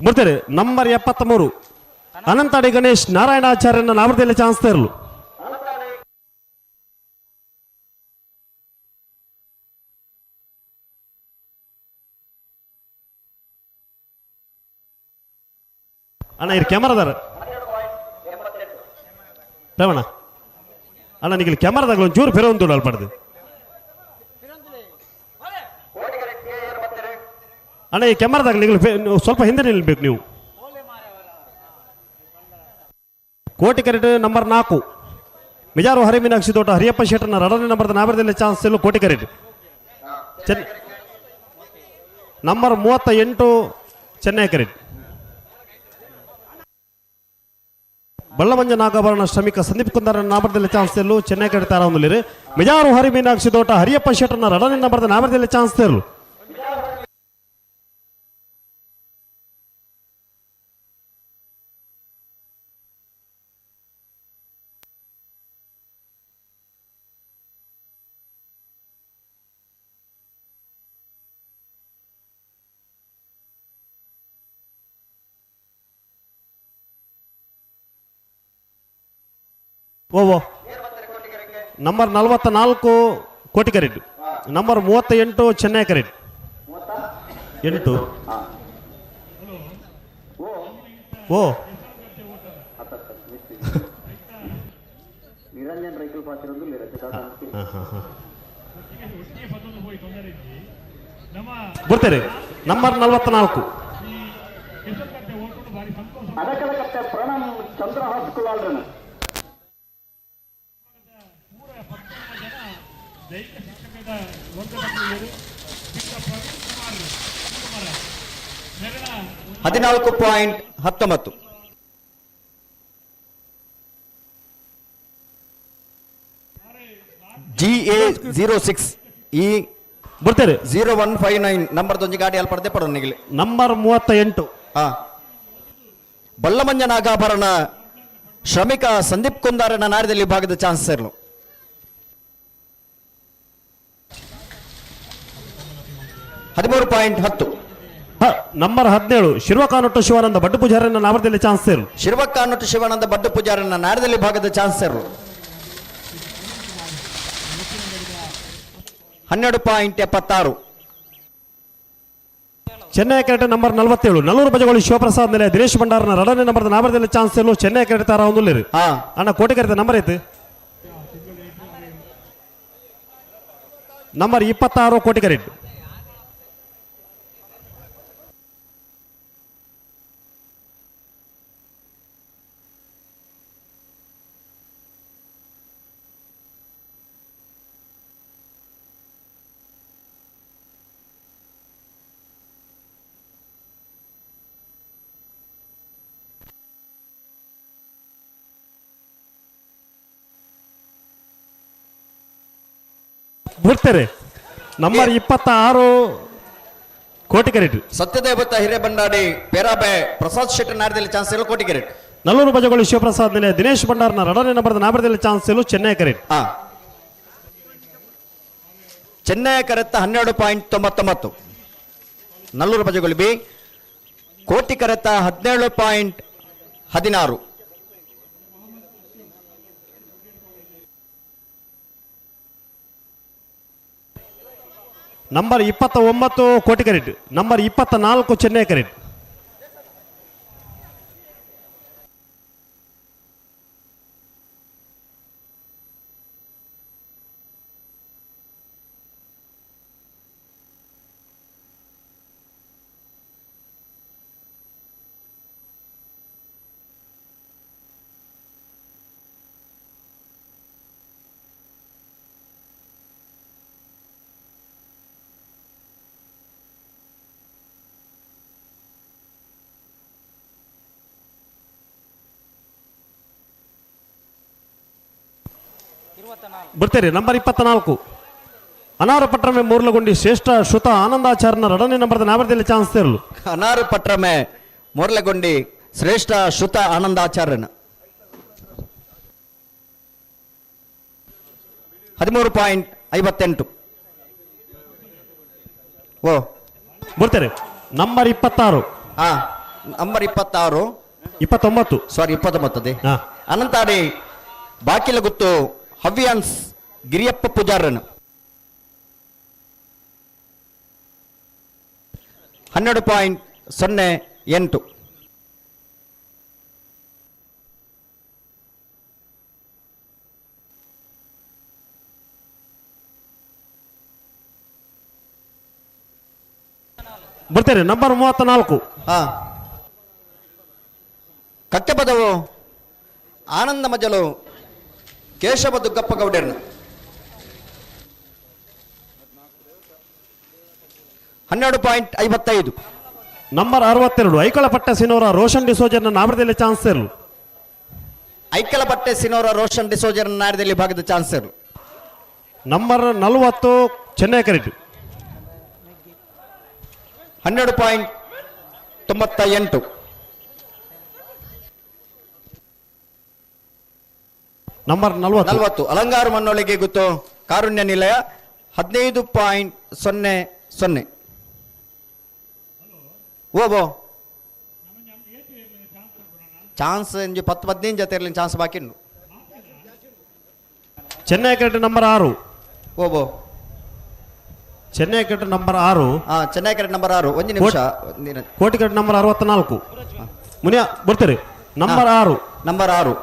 ಬರ್ತಾರೆ ನಂಬರ್ 73 ಅನಂತಾಡಿ ಗಣೇಶ್ ನಾರಾಯಣಾಚಾರ್ಯನ ನಾಮರ್ದಲ್ಲೇ ಚಾನ್ಸ್ ತರಲು. ಅಣ್ಣ ಇರು ಕ್ಯಾಮರಾದಾರ ರೇವಣ್ಣ ಅಣ್ಣ ನಿಗಲಿ ಕ್ಯಾಮರಾದಾಗ ಒಂಚೂರು ಫಿರೋನ್ ದುಡ್ಡು ಅಲ್ಪಡ್ದು ಅಣ್ಣ ಈ ಕ್ಯಾಮರಾದಾಗ ನಿಗಲಿ ಸ್ವಲ್ಪ ಹಿಂದೆ ನಿಲ್ಬೇಕು ನೀವು. ಕೋಟಿ ಕರೆಟ್ ನಂಬರ್ 4 ಮಿಜಾರು ಹರಿ ಮೀನಾಕ್ಷಿ ತೋಟ ಹರಿಯಪ್ಪ ಶೆಟ್ಟರ್ನ ಎರಡನೇ ನಂಬರ್ದ ನಾಬರದಲ್ಲಿ ಚಾನ್ಸ್ ಇಲ್ಲ. ಕೋಟಿ ಕರೆಟ್ ನಂಬರ್ 38 ಚೆನ್ನೈ ಕರೆಟ್ ಬಳ್ಳಮಂಜ ನಾಗಾಭರಣ ಶ್ರಮಿಕ ಸಂದೀಪ್ ಕುಂದಾರ ನಾಬರದಲ್ಲಿ ಚಾನ್ಸ್ ಇರಲು ಚೆನ್ನೈ ಕಡೆ ತಾರೊಂದಿಲ್ಲಿರು. ಮಿಜಾರು ಹರಿ ಮೀನಾಕ್ಷಿ ತೋಟ ಹರಿಯಪ್ಪ ಶೆಟ್ಟರ್ನ ಎರಡನೇ ನಂಬರ್ದ ನಾಬರದಲ್ಲಿ ಚಾನ್ಸ್ ಇರಲು. ಓ ನಂಬರ್ 44 ಕೋಟಿ ಕರೆಟ್ ನಂಬರ್ 38 ಚೆನ್ನೈ ಕರೆಟ್ 8 ಓ ಬರ್ತಾರೆ ನಂಬರ್ 44 14.19. GA06 E ಬರ್ತಾರೆ 0159 ನಂಬರ್ ದೊಂಜಿ ಗಾಡಿ ಅಲ್ಲಿ ಪಡೆದೇ ಪಡೋ ನಿಗಲಿ. ನಂಬರ್ 38 ಹಾ ಬಲ್ಲಮಂಜ ನಾಗಾಭರಣ ಶ್ರಮಿಕ ಸಂದೀಪ್ ಕುಂದಾರನ ನಾರದಲ್ಲಿ ಭಾಗದ ಚಾನ್ಸ್ ಇರಲು. 13.10. ನಂಬರ್ 17 ಶಿರ್ವಕಾನೊಟ್ಟು ಶಿವಾನಂದ ಬಡ್ಡು ಪೂಜಾರನ್ನ ನಾಮದಲ್ಲಿ ಚಾನ್ಸ್ ಇರಲು. ಶಿರ್ವಕಾನೊಟ್ಟು ಶಿವಾನಂದ ಬಡ್ಡು ಪೂಜಾರನ್ನ ನಾಡದಲ್ಲಿ ಭಾಗದ ಚಾನ್ಸ್ ಇರಲು. 12.76. ಚೆನ್ನೈ ಕ್ರಿಕೆಟ್ ನಂಬರ್ 47 ನಲ್ಲೂರು ಬಜಗೋಳಿ ಶಿವಪ್ರಸಾದ್ ಮೇಲೆ ದಿನೇಶ್ ಭಂಡಾರನ ಎರಡನೇ ನಂಬರ್ ನಾಮದಲ್ಲಿ ಚಾನ್ಸ್ ಇರಲು. ಚೆನ್ನೈ ಕ್ರಿಕೆಟ್ ತಾರ ಒಂದು ಅಣ್ಣ ಕೋಟಿ ಕರೆತ ನಂಬರ್ ಐತೆ ನಂಬರ್ 26 ಕೋಟಿ ಕರೆಟ್. ಬರ್ತಾರೆ ನಂಬರ್ 26 ಕೋಟಿ ಕರೆಟ್. ಸತ್ಯದೇವತ ಹಿರೇಬಂಡಾಡಿ ಪೇರಾಬೆ ಪ್ರಸಾದ್ ಶೆಟ್ಟಿ ನಾಡದಲ್ಲಿ ಚಾನ್ಸ್ ಇಲ್ಲ. ಕೋಟಿ ಕರೆಟ್ ನಲ್ಲೂರು ಬಜಗೋಳಿ ಶಿವಪ್ರಸಾದ್ ಮೇಲೆ ದಿನೇಶ್ ಭಂಡಾರನ ಎರಡನೇ ನಂಬರ್ ನಾಬರದಲ್ಲಿ ಚಾನ್ಸ್ ಇಲ್ಲ. ಚೆನ್ನೈ ಕರೆಟ್. ಚೆನ್ನೈ ಕರೆತ್ತ 12.99. ನಲ್ಲೂರು ಬಜಗೋಳಿ ಬಿ ಕೋಟಿ ಕರೆತ್ತ 17.16. ನಂಬರ್ 29 ಕೋಟಿ ಕರೆಟ್ ನಂಬರ್ 24 ಚೆನ್ನೈ ಕರೆಟ್. ಬರ್ತೀರಿ ನಂಬರ್ 24 ಅನಾರು ಪಟ್ರಮೆ ಮೂರ್ಲಗುಂಡಿ ಶ್ರೇಷ್ಠ ಶ್ರುತ ಆನಂದಾಚಾರ್ಯನ ಎರಡನೇ ನಂಬರ್ದ ನಾಮದಲ್ಲಿ ಚಾನ್ಸ್ ಇರಲು. ಅನಾರು ಪಟ್ರಮೆ ಮೂರ್ಲಗುಂಡಿ ಶ್ರೇಷ್ಠ ಶ್ರುತ ಆನಂದಾಚಾರ್ಯನ 13.58. ಓ ಬರ್ತಾರೆ ನಂಬರ್ 26. ಹಾ ನಂಬರ್ 26 29 ಸಾರಿ 29. ಅನಂತಾಡಿ ಬಾಕಿಲಗುತ್ತು ಹವ್ಯಾನ್ಸ್ ಗಿರಿಯಪ್ಪ ಪೂಜಾರನು 12.08. ಬರ್ತಾರೆ ನಂಬರ್ 34. ಹಾ ಕಟ್ಟೆಪದವು ಆನಂದ ಮಜಲು ಕೇಶವ ದುಗ್ಗಪ್ಪ ಗೌಡರ್ನ 12.55. ನಂಬರ್ 62 ಐಕಳಪಟ್ಟೆ ಸಿನೋರ ರೋಷನ್ ಡಿಸೋಜರ್ನ ನಾಮದಲ್ಲಿ ಚಾನ್ಸ್ ಇರಲು. ಐಕಳಪಟ್ಟೆ ಸಿನೋರ ರೋಷನ್ ಡಿಸೋಜರ್ನ ನಾಡದಲ್ಲಿ ಭಾಗದ ಚಾನ್ಸ್ ಇರಲು. ನಂಬರ್ 40 ಚೆನ್ನೈ ಕರೆಟ್ 12.98. ನಂಬರ್ 40 40 ಅಲಂಗಾರು ಮನ್ನೊಳಗೆ ಗೊತ್ತು ಕಾರುಣ್ಯ ನಿಲಯ 15.00. ಓಬೋ ಚಾನ್ಸ್ ಇಂಜಿ 10-15 ಜೊತೆ ಇರಲಿ ಚಾನ್ಸ್ ಬಾಕಿ ಉಂಟು. ಚೆನ್ನೈ ಕರೆಟ್ ನಂಬರ್ 6. ಓಬೋ ಚೆನ್ನೈ ಕರೆಟ್ ನಂಬರ್ 6. ಹಾ ಚೆನ್ನೈ ಕರೆಟ್ ನಂಬರ್ 6. ಒಂದು ನಿಮಿಷ. ಕೋಟಿ ಕರೆಟ್ ನಂಬರ್ 64. ಮುನಿಯಾ ಬರ್ತೀರಿ. ನಂಬರ್ 6. ನಂಬರ್ 6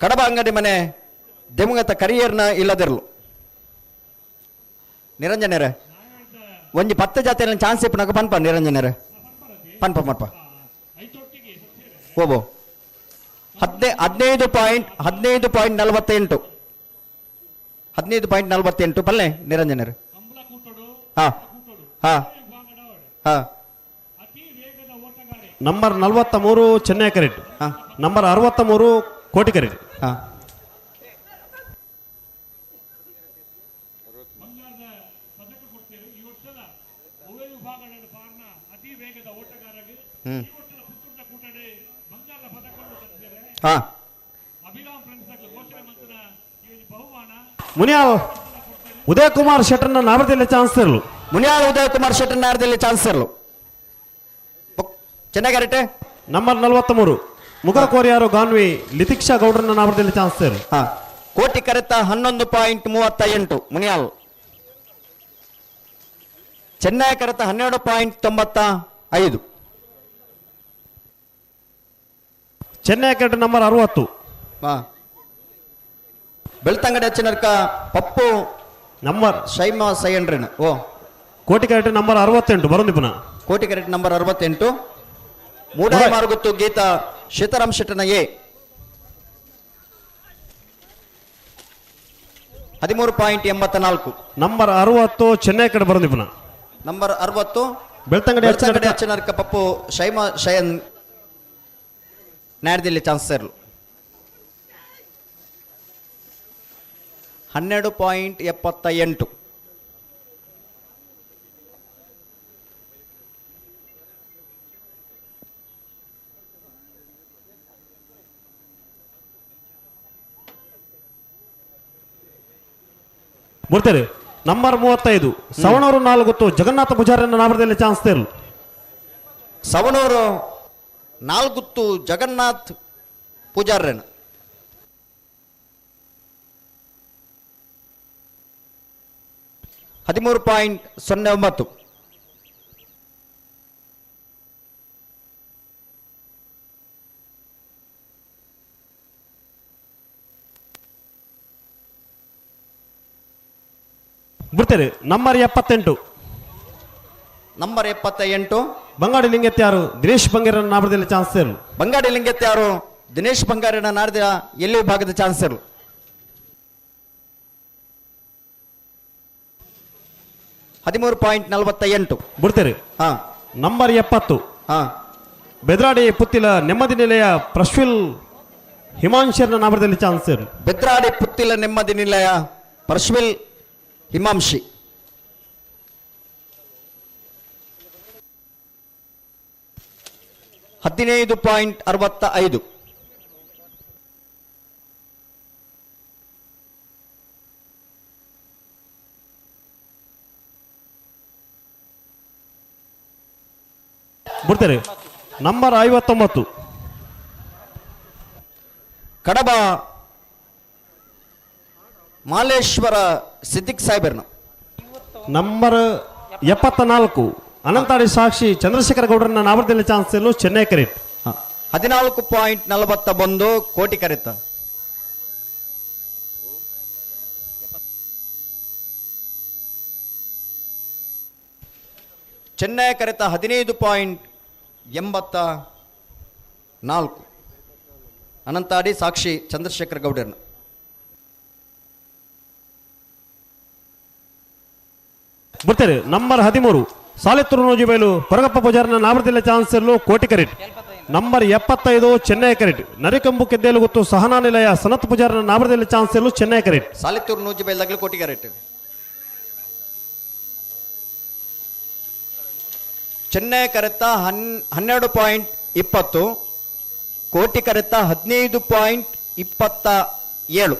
ಕಡಬ ಅಂಗಡಿ ಮನೆ ದೆಮುಗತ ಕರಿಯರ್ನ ಇಲ್ಲದಿರಲು ನಿರಂಜನರೇ ಒಂಜಿ 10 ಜಾತಿಯಲ್ಲಿ ಚಾನ್ಸ್ ಇಪ್ಪನಾಗ ಪನ್ಪ ನಿರಂಜನರೇ ಪನ್ಪ ಪನ್ಪ ಓಬೋ 15.48 15.48 ಪಲ್ಲೆ ನಿರಂಜನರೇ. ಹಾ ಹಾ ಹಾ ನಂಬರ್ 43 ಚೆನ್ನೈ ಕರೆಟ್. ನಂಬರ್ 63 ಕೋಟಿ ಕರೆಟ್. ಹಾ ಹಾ ಮುನಿಯಾಲ್ ಉದಯ್ ಕುಮಾರ್ ಶೆಟ್ಟರ್ನ ನಾಮದಲ್ಲಿ ಚಾನ್ಸ್ ಇರಲು. ಮುನಿಯಾಲ್ ಉದಯ್ ಕುಮಾರ್ ಶೆಟ್ಟರ್ ನಾಮದಲ್ಲಿ ಚಾನ್ಸ್ ಇರಲು. ಚೆನ್ನಾಗಿ ಕರೆಕ್ಟ್. ನಂಬರ್ 43 ಮುಗರ ಕೋರಿಯಾರು ಗಾನ್ವಿ ಲಿತಿಕ್ಷಾ ಗೌಡ್ರನ್ನ ನಾಮದಲ್ಲಿ ಚಾನ್ಸ್ ಇರಲು. ಹಾ ಕೋಟಿ ಕರೆತ 11.38 ಮುನಿಯಾಲ್. ಚೆನ್ನೈ ಕರೆತ 12.95. ಚೆನ್ನೈ ಕರೆಟ್ ನಂಬರ್ 60. ಹಾ ಬೆಳ್ತಂಗಡಿ ಅಚ್ಚನರ್ಕ ಪಪ್ಪು ನಂಬರ್ ಶೈಮಾ ಸೈಯಂಡ್ರಿನ. ಓ ಕೋಟಿ ಕರೆಟ್ ನಂಬರ್ 68 ಬರೋದು ಪುನಃ. ಕೋಟಿ ಕರೆಟ್ ನಂಬರ್ 68 ಮೂಡಾಯಿ ಮಾರುಗುತ್ತು ಗೀತಾ ಸೀತಾರಾಮ್ ಶೆಟ್ಟನ ಎ 13.84. ನಂಬರ್ 60 ಚೆನ್ನೈ ಕಡೆ ಬರೋದು ಪುನಃ. ನಂಬರ್ 60 ಬೆಳ್ತಂಗಡಿ ಅಚ್ಚನರ್ಕ ಪಪ್ಪು ಶೈಮಾ ಶಯನ್ ನಾಡ್ದಿಲ್ಲಿ ಚಾನ್ಸ್ ಇರಲು. 12.78. ಬರ್ತಾರೆ ನಂಬರ್ 35 ಸವಣೂರು 4 ಜಗನ್ನಾಥ ಪೂಜಾರಿನ ನಾಮದಲ್ಲಿ ಚಾನ್ಸ್ ಇರಲು. ಸವಣೂರು 4 ಜಗನ್ನಾಥ್ ಪೂಜಾರ್ಯನ 13.09. ಬರ್ತಾರೆ ನಂಬರ್ 78. ನಂಬರ್ 78 ಬಂಗಾಡಿ ಲಿಂಗತ್ಯಾರು ದಿನೇಶ್ ಬಂಗಾರನ ನಾಮದಲ್ಲಿ ಚಾನ್ಸ್ ಇರಲು. ಬಂಗಾಡಿ ಲಿಂಗತ್ಯಾರು ದಿನೇಶ್ ಬಂಗಾರನ ನಾಡ್ದ ಎಲ್ಲಿ ಭಾಗದ ಚಾನ್ಸ್ ಇರಲು. 13.48 ಬಿಡ್ತೀರಿ. ಹಾ ನಂಬರ್ 70. ಹಾ ಬೆದ್ರಾಡಿ ಪುತ್ತಿಲ ನೆಮ್ಮದಿ ನಿಲಯ ಪ್ರಶ್ವಿಲ್ ಹಿಮಾಂಶರ್ನ ನಾಮದಲ್ಲಿ ಚಾನ್ಸ್ ಇರಲು. ಬೆದ್ರಾಡಿ ಪುತ್ತಿಲ ನೆಮ್ಮದಿ ನಿಲಯ ಪ್ರಶ್ವಿಲ್ ಹಿಮಾಂಶಿ 15.65. ಬಿಡ್ತಾರೆ ನಂಬರ್ 59 ಕಡಬ ಮಾಲೇಶ್ವರ ಸಿದ್ದಿಕ್ ಸಾಹೇಬರ್ನ. ನಂಬರ್ 74 ಅನಂತಾಡಿ ಸಾಕ್ಷಿ ಚಂದ್ರಶೇಖರ ಗೌಡರನ್ನ ನಾಮದಲ್ಲಿ ಚಾನ್ಸ್ ಇರಲು ಚೆನ್ನೈ ಕರೆಟ್. 14.41 ಕೋಟಿ ಕರೆತ. ಚೆನ್ನೈ ಕರೆತ 15.84. ಅನಂತಾಡಿ ಸಾಕ್ಷಿ ಚಂದ್ರಶೇಖರ್ ಗೌಡರ್ನ. ಬರ್ತಾರೆ ನಂಬರ್ 13 ಸಾಲೆತ್ತೂರು ನೂಜಿಬೈಲು ಕೊರಗಪ್ಪ ಪೂಜಾರನ ನಾಮರ್ದಿಲ್ಲ ಚಾನ್ಸರ್ಲು ಕೋಟಿ ಕರೆಟ್. ನಂಬರ್ 75 ಚೆನ್ನೈ ಕರೆಟ್ ನರಿಕಂಬು ಕೆದ್ದೇಲು ಗೊತ್ತು ಸಹನಾ ನಿಲಯ ಸನತ್ ಪೂಜಾರನ ನಾಮರ್ದಿಲ್ಲ ಚಾನ್ಸರ್ಲು ಚೆನ್ನೈ ಕರೆಟ್. ಸಾಲೆತ್ತೂರು ನೂಜಿಬೈಲ್ದಾಗಲೂ ಕೋಟಿ ಕರೆಟ್. ಚೆನ್ನೈ ಕರೆತ 12.20, ಕೋಟಿ ಕರೆತ 15.27.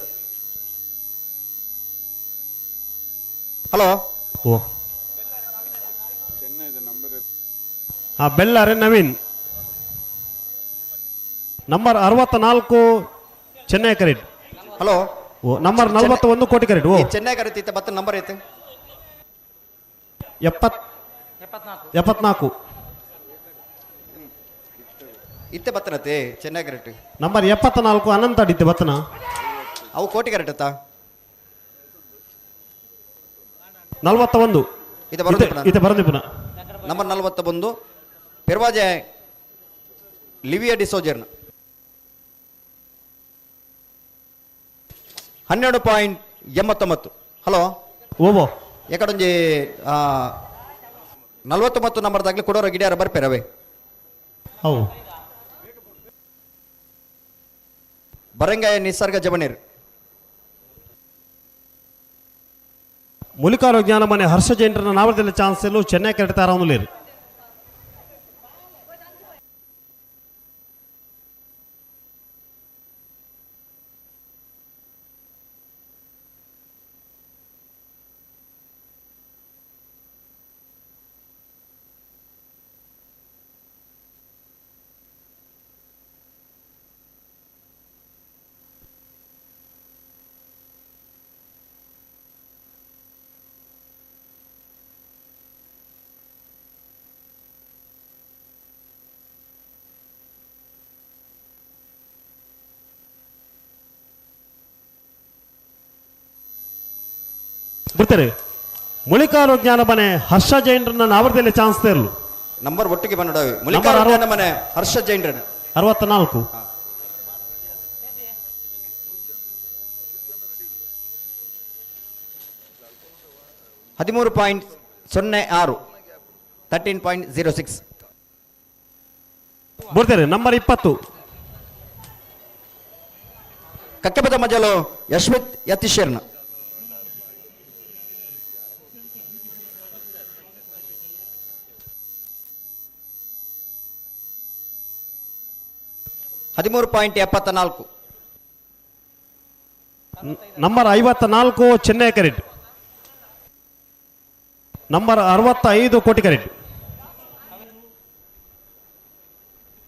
ಹಲೋ ಓ ಬೆಳ್ಳಾರೆ ನವೀನ್. ನಂಬರ್ 64 ಚೆನ್ನೈ ಕರೆಟ್. ಹಲೋ ಓ ನಂಬರ್ 41 ಕೋಟಿ ಕರೆಟ್. ಓ ಚೆನ್ನೈ ಕರೆಟ್ ಇತ್ತೆ ಮತ್ತೆ ನಂಬರ್ ಐತೆ 74 ಇತ್ತೆ ಬತ್ತನತೆ ಚೆನ್ನೈ ಕರೆಟ್. ನಂಬರ್ 74 ಅನಂತ ಅಡಿತ್ತೆ ಬತ್ತನ. ಅವು ಕೋಟಿ ಕರೆಟ್ ಅತ್ತ 41 ಇತ್ತೆ ಬರೋದು ಇತ್ತೆ ಬರೋದು ಪುನಃ. ನಂಬರ್ 41 ಪೆರ್ವಾಜೆ ಲಿವಿಯಾ ಡಿಸೋಜರ್ನ 12.89. ಹಲೋ ಓಬೋ ಎಕಡೊಂಜಿ 49 ನಂಬರ್ದಾಗಲಿ ಕೊಡೋರ ಗಿಡಿಯಾರ ಬರ್ಪೇರವೇ. ಹೌದು ಬರಂಗಾಯ ನಿಸರ್ಗ ಜಮನೀರ್. ಮುಲಿಕಾರು ಜ್ಞಾನ ಮನೆ ಹರ್ಷ ಜೈನರನ್ನ ನಾವರದಲ್ಲಿ ಚಾನ್ಸ್ ಇಲ್ಲೂ ಚೆನ್ನೈ ಕರೆಟ್ ತಾರಾಮುಲೇರು. ಬರ್ತಾರೆ ಮುಳಿಕಾರು ಜ್ಞಾನ ಮನೆ ಹರ್ಷ ಜೈನರನ್ನ ನಾವರದಲ್ಲಿ ಚಾನ್ಸ್ ತೇರಲು. ನಂಬರ್ ಒಟ್ಟಿಗೆ ಬಂದ ಮುಳಿಕಾರು ಜ್ಞಾನ ಮನೆ ಹರ್ಷ ಜೈನರನ್ನ 64. 13.06 13.06. ಬರ್ತಾರೆ ನಂಬರ್ 20 ಕಕ್ಕಬದ ಮಜಲು ಯಶ್ಮಿತ್ ಯತೀಶರ್ನ. 13.74. ನಂಬರ್ 54 ಚೆನ್ನೈ ಕರೆಟ್. ನಂಬರ್ 65 ಕೋಟಿ ಕರೆಟ್.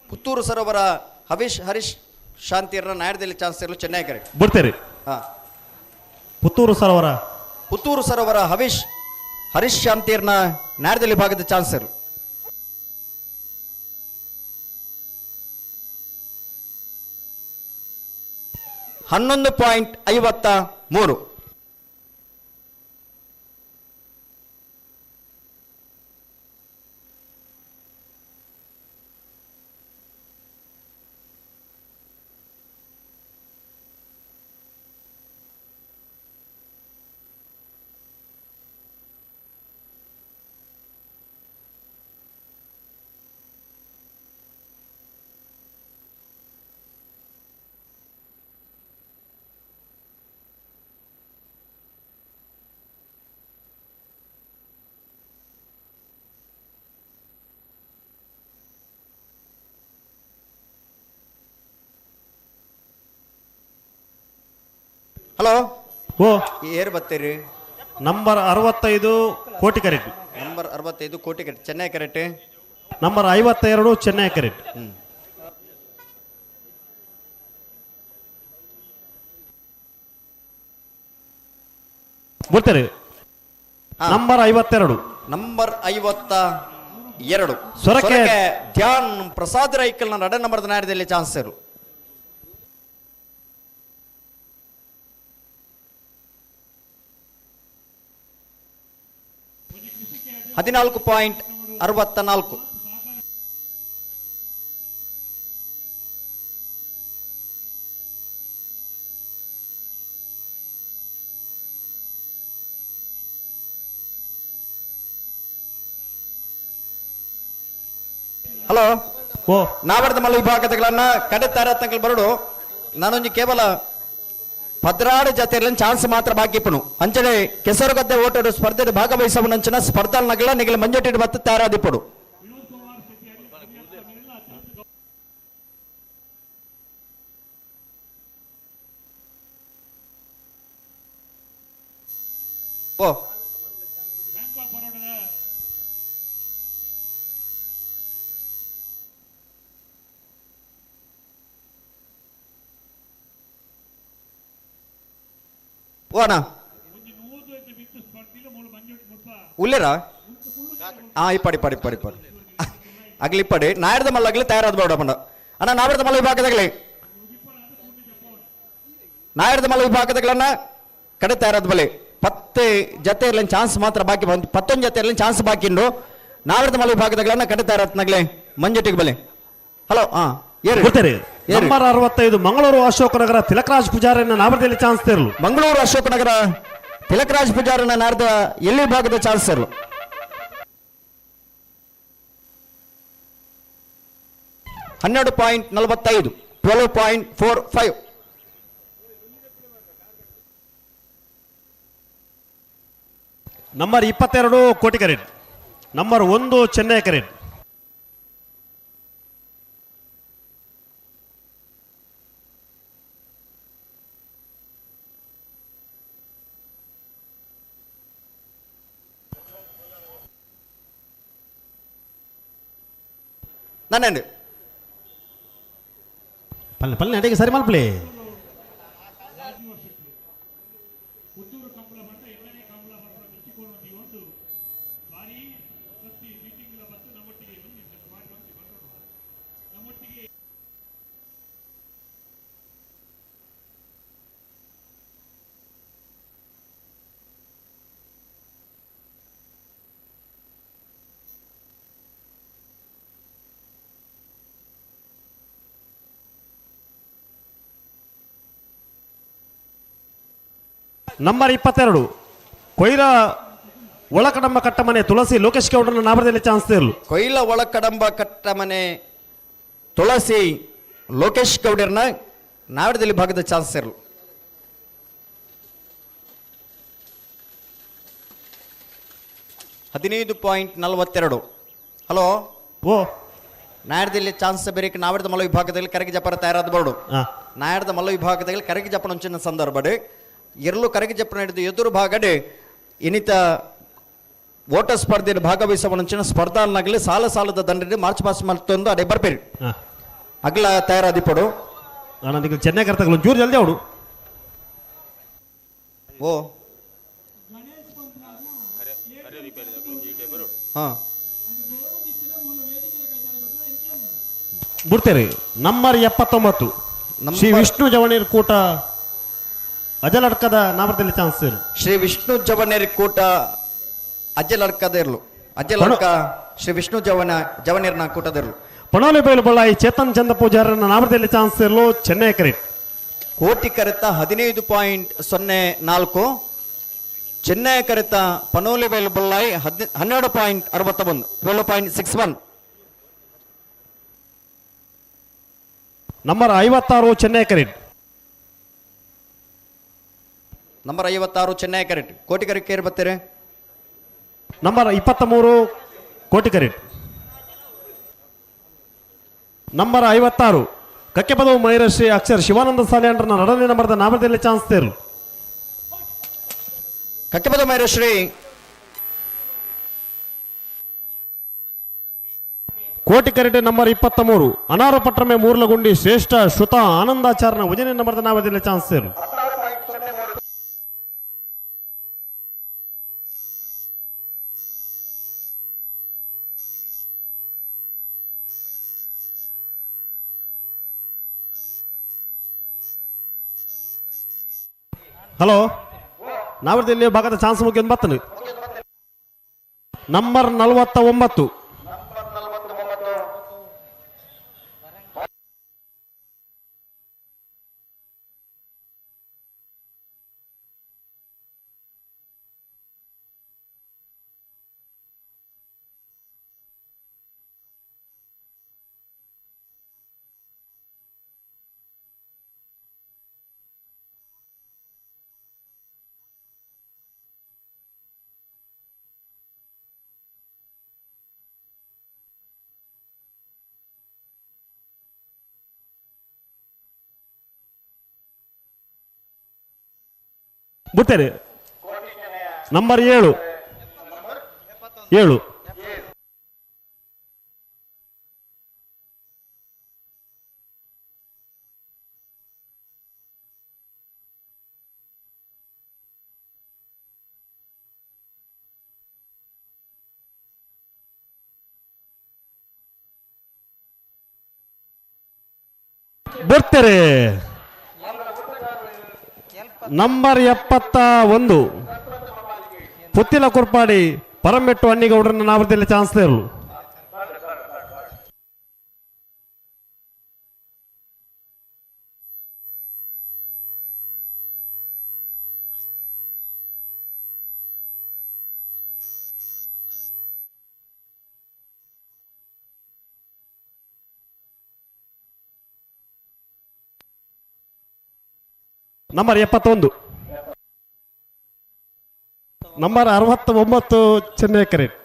ಪುತ್ತೂರು ಸರೋವರ ಹವೀಶ್ ಹರೀಶ್ ಶಾಂತಿಯರ ನಾಯರದಲ್ಲಿ ಚಾನ್ಸ್ ಇರಲು ಚೆನ್ನೈ ಕರೆಟ್. ಬರ್ತಾರೆ ಪುತ್ತೂರು ಸರೋವರ ಪುತ್ತೂರು ಸರೋವರ ಹವೀಶ್ ಹರೀಶ್ ಶಾಂತಿಯರ್ನ ನಾಯರದಲ್ಲಿ ಭಾಗದ ಚಾನ್ಸ್ ಇರಲು. 11.53. ಹಲೋ ಓ ಏರ್ ಬರ್ತೀರಿ? Number 65 Koti correct. Number 65 Koti correct Chennai correct. Number 52 Chennai correct. ಬರ್ತಾರೆ ನಂಬರ್ 52. ನಂಬರ್ 52 ಸೊರಕೆ ಧ್ಯಾನ್ ಪ್ರಸಾದ್ ರೈಕಲ್ನ 2 ನಂಬರ್ ನಾಯರದಲ್ಲಿ ಚಾನ್ಸ್ ಇರು. 14. 64. Hello ನಾವರ್ದ ಮಲ್ಲ ವಿಭಾಗದಗಳನ್ನ ಕಡೆ ತಾರತಂಕಲ್ ಬರಡು ನಾನೊಂದು ಕೇವಲ 16 ಜತೆಯಲ್ಲಿ ಚಾನ್ಸ್ ಮಾತ್ರ ಬಾಕಿ ಇಪ್ಪನು ಅಂಚನೆ ಕೆಸರುಗದ್ದೆ ಓಟಡು ಸ್ಪರ್ಧೆ ಭಾಗವಹಿಸುವ ಸ್ಪರ್ಧಾ ನಗಲ ನಿಗಲ ಮಂಜೊಟ್ಟಿಡು ಮತ್ತು ತಯಾರಾದಿಪ್ಪಡು. ಓ ಓ ಅಣ್ಣ ಉಲ್ಲೇರಾ? ಹಾ ಇಪ್ಪಾಡಿ ಇಪ್ಪಾಡಿ ಇಪ್ಪಾಡಿ ಇಪ್ಪಾಡಿ ಅಗ್ಲಿ ಇಪ್ಪಾಡಿ ನಾಯರ್ದ ಮಲ್ಲ ಅಗ್ಲಿ ತಯಾರಾದ ಬೇಡ ಪಂಡ ಅಣ್ಣ. ನಾವರ್ದ ಮಲ್ಲ ವಿಭಾಗದಾಗಲಿ ನಾಯರ್ದ ಮಲ್ಲ ವಿಭಾಗದಾಗಲನ್ನ ಕಡೆ ತಯಾರಾದ ಬಲೆ 10 ಜತೆ ಇರಲಿ ಚಾನ್ಸ್ ಮಾತ್ರ ಬಾಕಿ ಬಂದು 11 ಜತೆ ಇರಲಿ ಚಾನ್ಸ್ ಬಾಕಿ ಉಂಡು. ನಾವರ್ದ ಮಲ್ಲ ವಿಭಾಗದಾಗಲನ್ನ ಕಡೆ ತಯಾರಾತ್ನಾಗ್ಲೆ ಮಂಜೊಟ್ಟಿಗೆ ಬಲೆ. ಹಲೋ ಹಾ ನಂಬರ್ 65 ಮಂಗಳೂರು ಅಶೋಕನಗರ ತಿಲಕರಾಜ್ ಪೂಜಾರನ್ನ ನಾವರ್ದಲ್ಲಿ ಚಾನ್ಸ್ ತೇರಲು. ಮಂಗಳೂರು ಅಶೋಕನಗರ ತಿಲಕರಾಜ್ ಪೂಜಾರನ್ನ ನಾರ್ದ ಎಲ್ಲಿ ಭಾಗದ ಚಾನ್ಸ್ ತೇರಲು. 12.45 12.45. ನಂಬರ್ 22 ಕೋಟಿಕರೇಟ್, ನಂಬರ್ 1 ಚೆನ್ನೈ ಕರೇಟ್. ನನ್నండి ಪಲ್ಲೆ ಪಲ್ಲೆ ಅಡಿಗೆ ಸರಿ ಮಲ್ಪಲೆ. ನಂಬರ್ 22 ಕೊಯ್ಲ ಒಳಕಡಂಬ ಕಟ್ಟಮನೆ ತುಳಸಿ ಲೋಕೇಶ್ ಗೌಡನ ನಾಮದಲ್ಲಿ ಚಾನ್ಸ್ ತೇರಲು. ಕೊಯ್ಲ ಒಳಕಡಂಬ ಕಟ್ಟಮನೆ ತುಳಸಿ ಲೋಕೇಶ್ ಗೌಡರನ್ನ ನಾವರದಲ್ಲಿ ಭಾಗದ ಚಾನ್ಸ್ ತೇರಲು. 15.42. ಹಲೋ ಓ ನಾಯರ್ದಲ್ಲಿ ಚಾನ್ಸ್ ಬೇರೆ ನಾವರದ ಮಲ್ಲ ವಿಭಾಗದಲ್ಲಿ ಕರಗಿ ಜಪರ ತಯಾರಾದ ಬೋರ್ಡು. ನಾಯರ್ದ ಮಲ್ಲ ವಿಭಾಗದಲ್ಲಿ ಕರಗಿ ಜಪನ ಸಂದರ್ಭ ಎರಲು ಕರಗಿ ಜಪ್ಪನ ಹಿಡಿದು ಎದುರು ಭಾಗಡೆ ಇನ್ನಿತ ಓಟ ಸ್ಪರ್ಧೆಯಲ್ಲಿ ಭಾಗವಹಿಸುವ ಸ್ಪರ್ಧಾನಾಗಲಿ ಸಾಲ ಸಾಲದ ದಂಡ ಮಾರ್ಚ್ ಪಾಸ್ ಮತ್ತೊಂದು ಅದೇ ಬರ್ಬೇರಿ ಅಗ್ಲ ತಯಾರಾದಿಪ್ಪಡು. ಚೆನ್ನೈ ಕರ್ತಗಳು ಜೂರು ಜಲ್ದಿ ಅವಡು. ಓ ಹಾ ಬಿಡ್ತೇರಿ. ನಂಬರ್ 79 ಶ್ರೀ ವಿಷ್ಣು ಜವಣೀರ್ ಕೂಟ ಅಜಲಡ್ಕದ ನಾಮದಲ್ಲಿ ಚಾನ್ಸ್ ಇರು. ಶ್ರೀ ವಿಷ್ಣು ಜವನೇರಿ ಕೂಟ ಅಜ್ಜಲಡ್ಕದ ಇರಲು ಅಜ್ಜಲಡ್ಕ ಶ್ರೀ ವಿಷ್ಣು ಜವನೇರ್ನ ಕೂಟದಿರಲು. ಪಣೋಲಿ ಬೈಲು ಬಳ್ಳಾಯಿ ಚೇತನ್ ಚಂದ್ರ ಪೂಜಾರನ ನಾಮದಲ್ಲಿ ಚಾನ್ಸ್ ಇರಲು ಚೆನ್ನೈ ಕರೆಟ್. ಕೋಟಿ ಕರೆತ 15.04, ಚೆನ್ನೈ ಕರೆತ ಪನೋಲಿ ಬೈಲು ಬಳ್ಳಾಯಿ 12.61 12.61. ನಂಬರ್ 56 ಚೆನ್ನೈ ಕರೆಟ್. ನಂಬರ್ 56 ಚೆನ್ನೈ ಕರೆಟ್. ಕೋಟಿ ಕರೆಟ್ ಬರ್ತೀರಿ. ನಂಬರ್ 23 ಕೋಟಿ ಕರೆಟ್. ನಂಬರ್ 56 ಕಕ್ಕೆಪದವು ಮೈರಶ್ರೀ ಅಕ್ಷರ್ ಶಿವಾನಂದ ಸಾಲಿಯಾಂಡ್ರನ ಎರಡನೇ ನಂಬರ್ದ ನಾಮದಲ್ಲಿ ಚಾನ್ಸ್ ತೇರು. ಕಕ್ಕೆಪದವು ಮೈರಶ್ರೀ ಕೋಟಿ ಕರೆಟೆ ನಂಬರ್ 23 ಅನಾರು ಪಟ್ರಮೆ ಮೂರ್ಲಗುಂಡಿ ಶ್ರೇಷ್ಠ ಶ್ರುತ ಆನಂದಾಚಾರ್ಯನ ಉಜನೆ ನಂಬರ್ದ ನಾಮದಲ್ಲಿ ಚಾನ್ಸ್ ತೇರು. ಹಲೋ ನಾವರ್ದಲ್ಲಿ ಭಾಗದ ಚಾನ್ಸ್ ಮುಗಿಯೋದು ಬತ್ತನು. ನಂಬರ್ 49 ಬುಡ್ತೇರೆ ನಂಬರ್ 7 7 ಬರ್ತಾರೆ ನಂಬರ್ 71 ಪುತ್ತಿಲ ಕುರ್ಪಾಡಿ ಪರಮೆಟ್ಟು ಅಣ್ಣಿಗೌಡರನ್ನ ನಾವೃತ್ತಿಯಲ್ಲಿ ಚಾನ್ಸ್ ಇರಲು. ನಂಬರ್ 71 ನಂಬರ್ 69 ಚೆನ್ನೈ ಕರೆಟ್.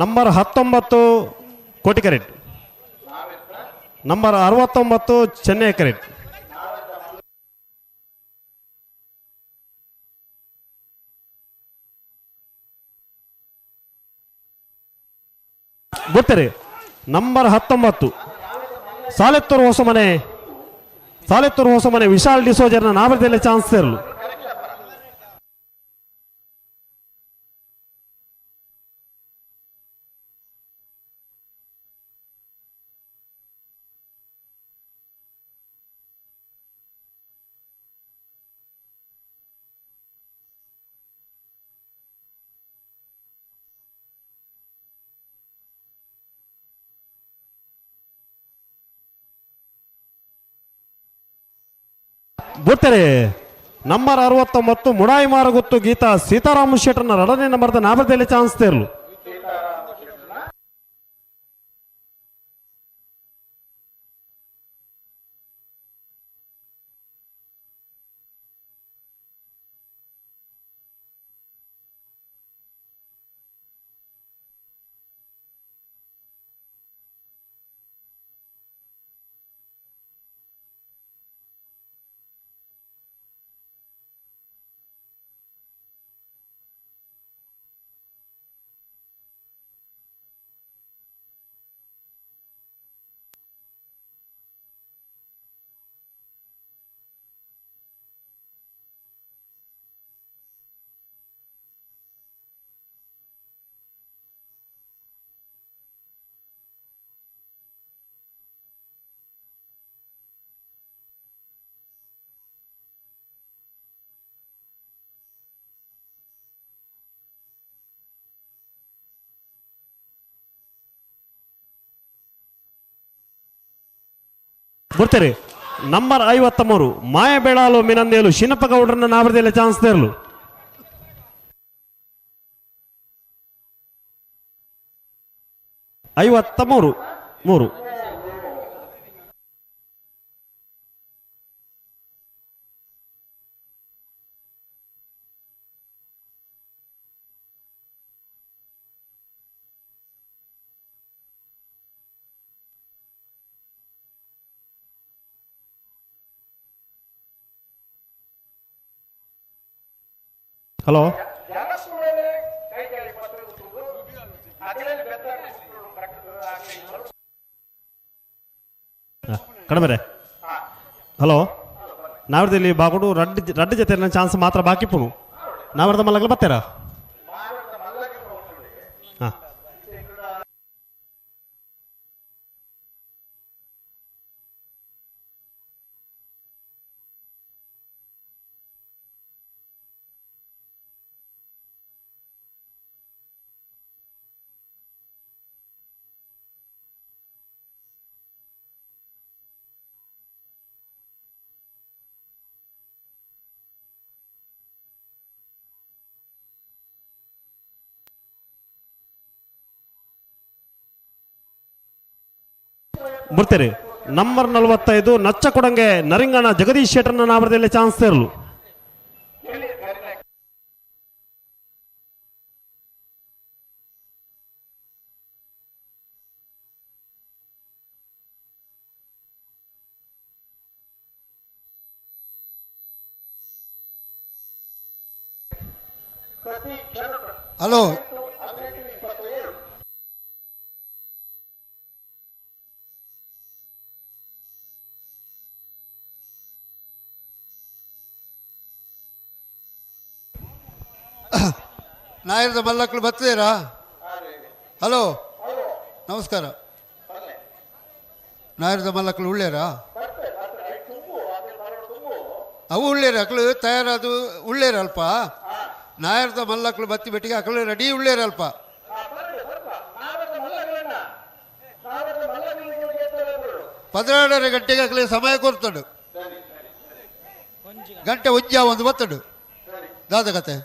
ನಂಬರ್ 19 ಕೋಟಿ ಕರೆಟ್. ನಂಬರ್ 69 ಚೆನ್ನೈ ಕರೆಟ್. ಗೊತ್ತರಿ ನಂಬರ್ 19 ಸಾಲೆತ್ತೂರು ಹೊಸಮನೆ, ಸಾಲೆತ್ತೂರು ಹೊಸಮನೆ ವಿಶಾಲ್ ಡಿಸೋಜರ್ನ ನಾವರದಲ್ಲಿ ಚಾನ್ಸ್ ಇರಲು. ಬರ್ತಾರೆ ನಂಬರ್ 69 ಮುಡಾಯಿ ಮಾರಗುತ್ತು ಗೀತಾ ಸೀತಾರಾಮ ಶೆಟ್ಟರ್ನ 2ನೇ ನಂಬರ್ದ ನಾಭದಲ್ಲಿ ಚಾನ್ಸ್ ಇರಲು. ಬರ್ತಾರೆ ನಂಬರ್ 53 ಮಾಯಬೇಳಾಲು ಮಿನಂದೇಲು ಶಿನಪ್ಪಗೌಡರನ್ನ ನಾವರದಲ್ಲಿ ಚಾನ್ಸ್ ಇರಲು. 53 3 ಹಲೋ ಕಡಿಮೆ. ಹಲೋ ನಾವರದಲ್ಲಿ ಬಾಗುಡು ರಡ್ಡು ರಡ್ಡು ಜೊತೆ ಚಾನ್ಸ್ ಮಾತ್ರ ಬಾಕಿ ಪುನು ನಾವರದ ಮಲ್ಲಗಲ ಬರ್ತೀರಾ? ಹಾಂ ಬರ್ತಾರೆ ನಂಬರ್ 45 ನಚ್ಚ ಕೊಡಂಗೆ ನರಿಂಗಣ ಜಗದೀಶ್ ಶೆಟ್ಟರ್ನ ನಾವರದಲ್ಲಿ ಚಾನ್ಸ್ ಇರಲು. ಹಲೋ ನಾಯರದ ಮಲ್ಲಕ್ಳು ಬರ್ತೀರಾ? ಹಲೋ ನಮಸ್ಕಾರ. ನಾಯರದ ಮಲ್ಲಕ್ಳು ಉಳ್ಳೇರಾ? ಅವು ಉಳ್ಳೇರು ಅಕ್ಳು ತಯಾರಾದು ಉಳ್ಳೇರು ಅಲ್ಪ. ನಾಯರದ ಮಲ್ಲಕ್ಳು ಬತ್ತಿ ಬೆಟ್ಟಿಗೆ ಅಕ್ಳು ರೆಡಿ ಉಳ್ಳೇರು ಅಲ್ಪ. 12:30 ಗಂಟೆಗೆ ಅಕ್ಳಿಗೆ ಸಮಯ ಕೊಡ್ತಾಡು. ಗಂಟೆ ಒಂಜ ಒಂದು ಬತ್ತಡು ದಾದ ಕತೆ.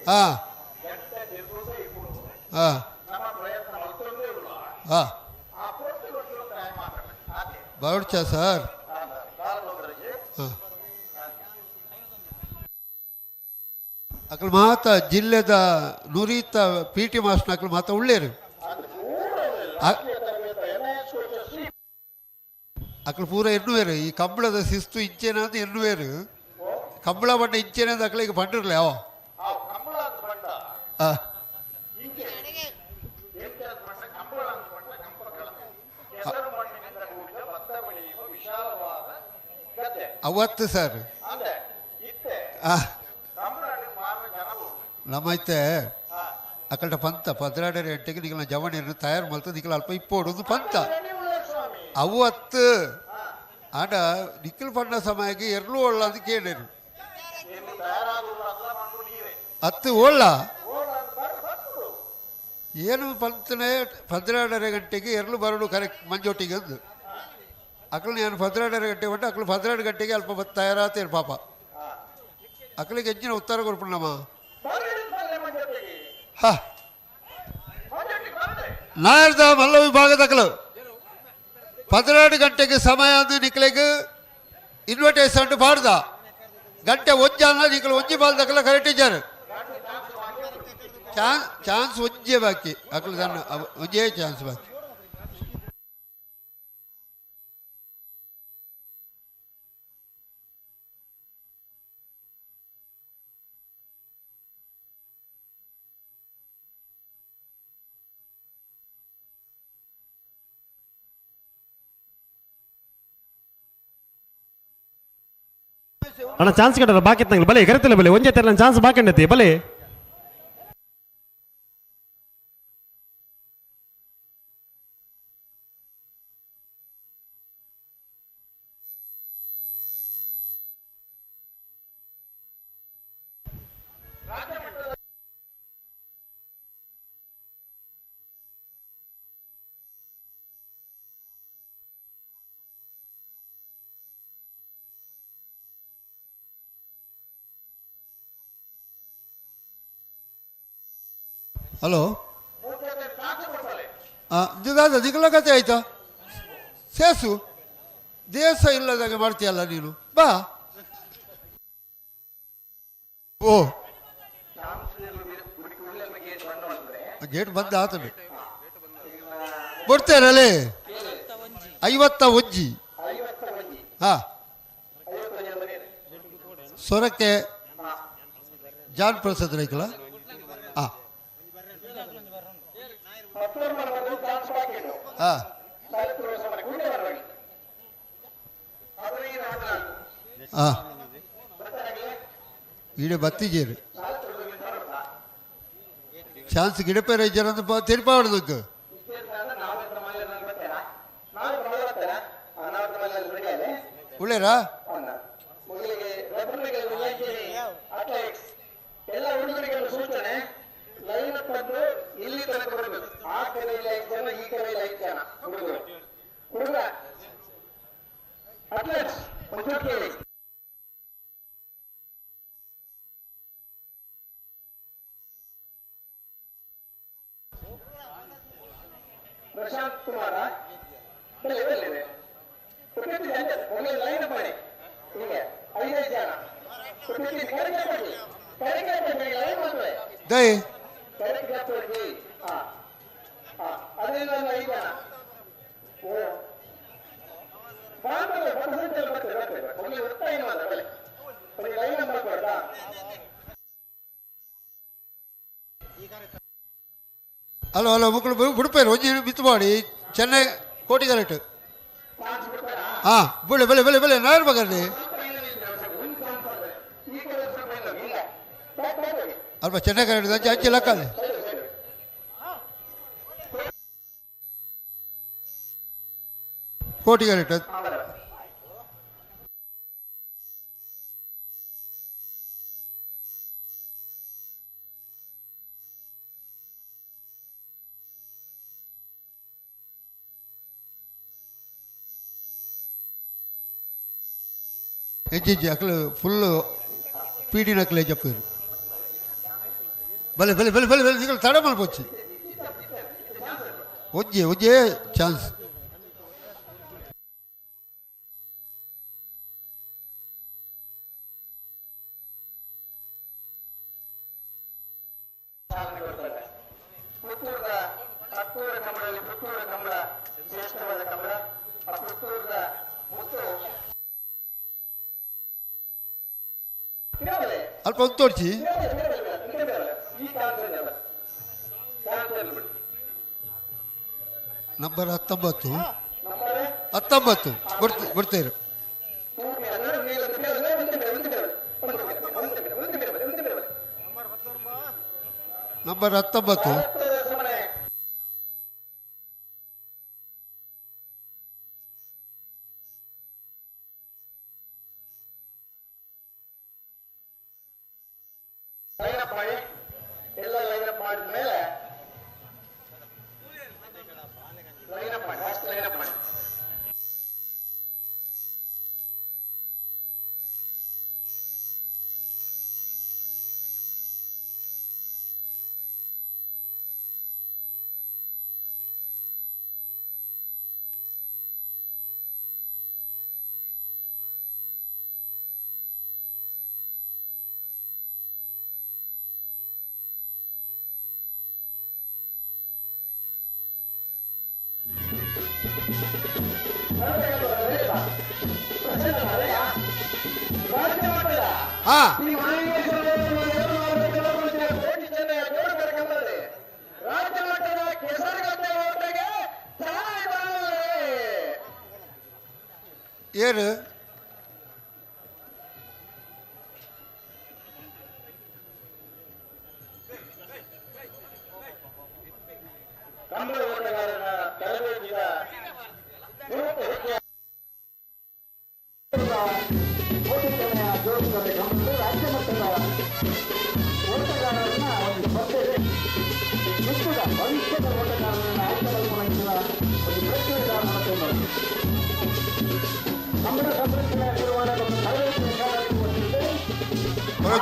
ಹಾಂ ಹಾಂ ಹಾಂ ಬರೋಡ್ಚಾ ಸರ್? ಹಾಂ ಅಕ್ಳು ಮಾತ ಜಿಲ್ಲೆದ ನುರಿತ ಪಿ ಟಿ ಮಾಸ್ಟರ್ ಅಕ್ಳು ಮಾತ ಉಳ್ಳೇರು. ಅಕ್ಳು ಪೂರ ಎನ್ನುವೇರು ಈ ಕಂಬಳದ ಶಿಸ್ತು ಇಂಚೇನಾದ ಎನ್ನುವೇರು. ಕಂಬಳ ಬಣ್ಣ ಇಂಚೇನಾದ ಅಕ್ಳಿಗೆ ಪಂಡಿರ್ಲಿ ಅವ. ಅವತ್ತು ಸರ್ ನಮ್ಮೈತೆ ಅಕಲ್ಟ ಪಂತ 12:30 ಗಂಟೆಗೆ ನಿಗಲ ಜವಣಿಯನ್ನು ತಯಾರು ಮಾಡ್ತದೆ. ನಿಗಲ ಅಲ್ಪ ಇಪ್ಪೋಡೊಂದು ಪಂತ ಅವತ್ತು ಆಡ ನಿಖಲ್ ಪಣ್ಣ ಸಮಯಕ್ಕೆ ಎರಲು ಒಳ್ಳ ಅಂತ ಕೇಳಿರು. ಹತ್ತು ಓಳ್ಳ ಏನು ಪಂತನೇ 12:30 ಗಂಟೆಗೆ ಎರಲು ಬರಡು ಕರೆಕ್ಟ್ ಮಂಜೋಟಿಗೆ ಅಂದು ಅಕ್ಳು ನಾನು 12:30 ಗಂಟೆ ಹೊಂಟು ಅಕ್ಳು 12 ಗಂಟೆಗೆ ಅಲ್ಪ ಬತ್ತು ತಯಾರಾತೇರು ಪಾಪ. ಅಕ್ಳಿಗೆ ಹೆಚ್ಚಿನ ಉತ್ತರ ಕೊಡ್ಪಣ್ಣಮ್ಮ. ಹಾ ನಾಯರ್ದ ಮಲ್ಲ ವಿಭಾಗದ ಅಕ್ಳು 12 ಗಂಟೆಗೆ ಸಮಯ ಅಂದು ನಿಕ್ಲೆಗೆ ಇನ್ವಿಟೇಷನ್ ಪಾಡ್ದ ಗಂಟೆ ಒಂಜಿ ಅಲ್ಲ ನಿಕ್ಲು ಒಂಜಿ ಬಾಲ್ದಕ್ಲ ಕರೆಕ್ಟ್ ಇದ್ದಾರೆ. ಚಾನ್ಸ್ ಒಂಜೇ ಬಾಕಿ ಅಕ್ಲು ತನ್ನ ಒಂಜೇ ಚಾನ್ಸ್ ಬಾಕಿ. ಅಣ್ಣ ಚಾನ್ಸ್ ಕಟ್ಟಲ್ಲ ಬಾಕಿ ತಂಗ್ಲಿ ಬಲೆ ಕರೆತಿಲ್ಲ ಬಲೆ ಒಂಜೆ ತೆರನ ಚಾನ್ಸ್ ಬಾಕಿ ಉಂಡತಿ ಬಲೆ. ಹಲೋ ದಾದ ನಿಗಲ ಕತೆ ಆಯ್ತಾ? ಸೇಸು ದೇಶ ಇಲ್ಲದಾಗೆ ಮಾಡ್ತೀಯಲ್ಲ ನೀನು, ಬಾ. ಓ ಗೇಟ್ ಬಂದ ಆತನು ಕೊಡ್ತೇರಲ್ಲೇ. 51 ಹಾ ಸೊರಕೆ ಜಾನ್ ಪ್ರಸಾದ್ ರೈಕಲ. ಹಾಂ ಹಾಂ ಹಾಂ ಈಡೆ ಬತ್ತಿಜೇರು ಚಾನ್ಸ್ ಗಿಡಪೇರ ಇಜ್ಜಾರ ಅಂತ ತಿರುಪಾವಡ್ದಕ್ಕೆ. ಒಳ್ಳೇರಾ? ಪ್ರಶಾಂತ್ ಕುಮಾರ ಲೈನ್ ಮಾಡಿ 5 ಜನ ದೈ ಹಲೋ ಹಲೋ ಮಕ್ಕಳು ಬುಡ್ಪೇರು ಒಂಜಿ ಬಿತ್ತು ಮಾಡಿ ಚೆನ್ನೈ ಕೋಟಿಗರೆಟ್ ಹಾಂ ಬುಳೆ ಬೆಲೆ ಬೆಲೆ ಬೆಲೆ ನಾಯರ್ ಬಗರ್ಲಿ ಅಲ್ಪ ಚೆನ್ನೈ ಕರೆಕ್ಟ್ ಅಂಚೆ ಅಂಚೆ ಲಕ್ಕಲ್ಲಿ ಕೋಟಿಗರೆಟ್ ಹೆಜ್ಜೆ ಅಕ್ಲು ಫುಲ್ಲು ಪೀಡಿ ನಕ್ಲೆ ಜಪ್ಪೇರು ಬಲೆ ಬಲೆ ಬಲೆ ಬಲೆ ಬಲೆ ನಿಕಲ್ ತಡ ಮಲ್ಪೊಚ್ಚಿ ಒಂಜೆ ಒಂಜೆ ಚಾನ್ಸ್. ಅಲ್ಪ ಒಂದು ತೋರಿಸಿ. ನಂಬರ್ 19 19 ಬಿಡ್ತೇರು. ನಂಬರ್ 19 ಎಲ್ಲ ಲೈನ್ ಅಪ್ ಮಾಡಿದ ಮೇಲೆ ಲೈನ್ ಅಪ್ ಮಾಡಿ, ಫಸ್ಟ್ ಲೈನ್ ಅಪ್ ಮಾಡಿ. ಏನು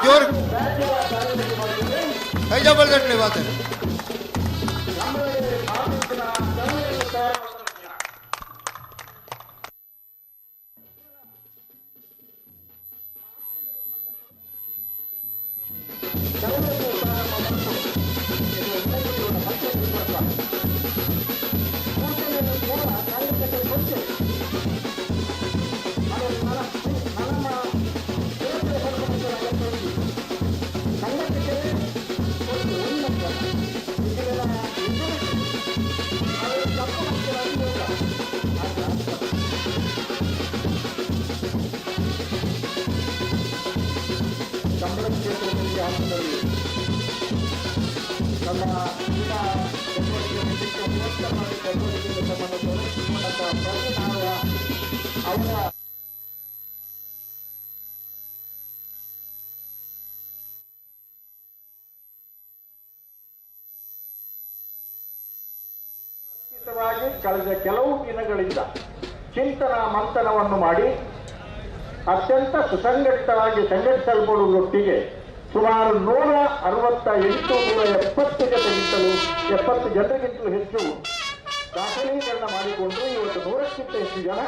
ಜೋರ್ ಕೈಜಾಬಲ್ ಗಟ್ಟಲೆ ಬಾತ. ಕಳೆದ ಕೆಲವು ದಿನಗಳಿಂದ ಚಿಂತನ ಮಂಥನವನ್ನು ಮಾಡಿ ಅತ್ಯಂತ ಸುಸಂಘಟಿತವಾಗಿ ಸಂಘಟಿಸಲ್ಪಡುವುದರೊಟ್ಟಿಗೆ ಸುಮಾರು 168 170 ಜೊತೆಗಿಂತಲೂ 70 ಜನರಿಗಿಂತಲೂ ಹೆಚ್ಚು ದಾಖಲೀಕರಣ ಮಾಡಿಕೊಂಡು ಇವತ್ತು 100ಕ್ಕಿಂತ ಹೆಚ್ಚು ಜನ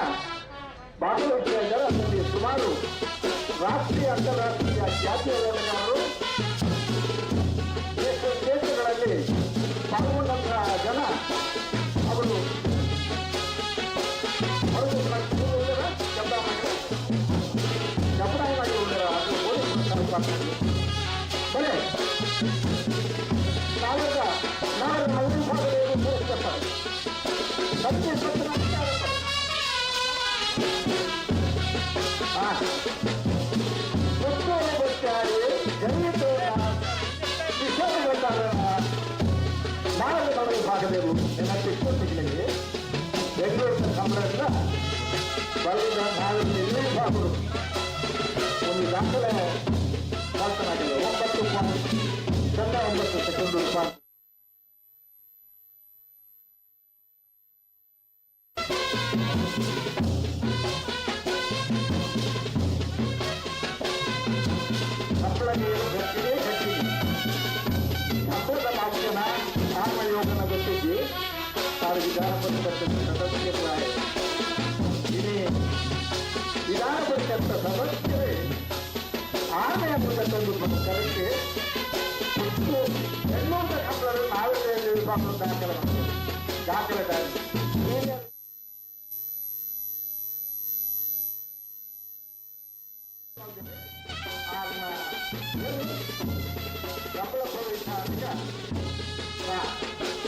ಭಾಗವಹಿಸ್ತಾ ಇದ್ದಾರೆ. ಅದರಲ್ಲಿ ಸುಮಾರು ರಾಷ್ಟ್ರೀಯ ಅಂತಾರಾಷ್ಟ್ರೀಯ ಜಾತಿಯ ಹೋರಾಟಗಾರರು, ದೇಶ ದೇಶಗಳಲ್ಲಿ ಪಾಲ್ಗೊಂಡಂತಹ ಜನ ಅವರು ಬಲೆ ಸಾವಿರದ ನಾಲ್ಕು ಸೇರು ನೆನಪಿಟ್ಟುಕೊಂಡಿದ್ದೇವೆ. ಬೆಂಗಳೂರಿನ ಕಂಬಳದ ಬಳಿದ ನಾಲ್ಕು ಭಾಗಗಳು ಒಂದು ದಾಖಲೆ ದಾಖಲಾಗಿದೆ. 9.09 ಸೆಕೆಂಡ್ ರೂಪಾಯಿ. ಕಂಬಳಗೆ ಗಟ್ಟಿದೆ ಗಟ್ಟಿದೆ ಕಂಬಳದ ಮಾಧ್ಯಮ ಆತ್ಮಯೋಗನ ಗೊತ್ತಿದ್ದು ತಾವು ವಿಧಾನ ಪರಿಷತ್ ಸದಸ್ಯರಾಯ ಇನಿ ವಿಧಾನ ಪರಿಷತ್ ಸದಸ್ಯರೇ ಆಮೆಯ ಮೂಲಕ ಕರೆಕ್ಟ್ ಮತ್ತು ಬೆಂಗಳೂರಿನ ಕಂಬಳರು ನಾವೇ ವಿಭಾಗ ದಾಖಲೆ ಮಾಡ್ತೇವೆ ದಾಖಲೆ ಕಂಬಳ ಪ್ರವೇಶ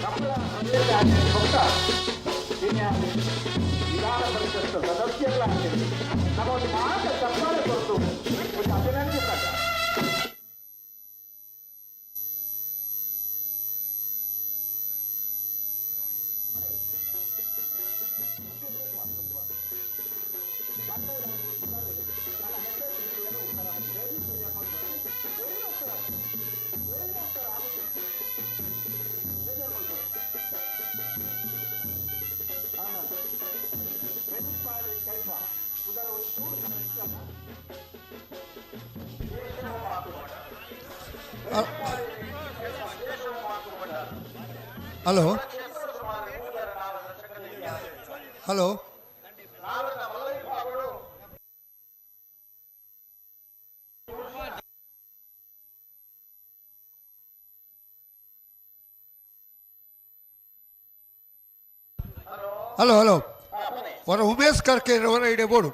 ಕಂಬಳ ಪ್ರವೇಶ ಭಕ್ತ ವಿಧಾನ ಪರಿಷತ್ ಸದಸ್ಯರಾಗ್ತೇವೆ. ನಮ್ಮ ಒಂದು ಮಾತ ಚಪ್ಪಾಳೆ ಕೊರತು ಒಂದು ಅಭಿನಂದಿಸಾಕ. Hello hello hello hello ಹೊರ ಉಮೇಶ್ ಕರ್ಕೆ ಅವರ ಇಡೆ ಬೋರ್ಡು.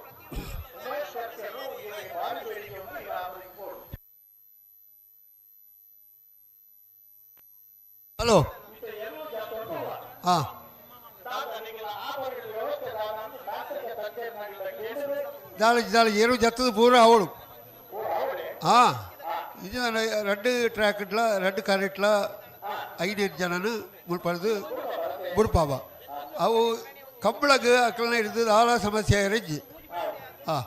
ಹಲೋ ಹಾಂ ದಾಳಿ ದಾಳಿ ಏರು ಜತ್ತದ ಪೂರ ಅವಳು. ಹಾಂ ಇದು ரெண்டு ಟ್ರ್ಯಾಕ್ಟ್ಲ ரெண்டு ಕರೆಟ್ಲ 5 ಜನನು ಮುಲ್ಪಡೆದು ಬುಡ್ಪಾವ. ಅವು ಕಂಬಳಗ್ ಅಕ್ಕಲನ ಹಿಡಿದು ಆಲ ಸಮಸ್ಯೆ ಇರಜ್ಜಿ. ಹಾಂ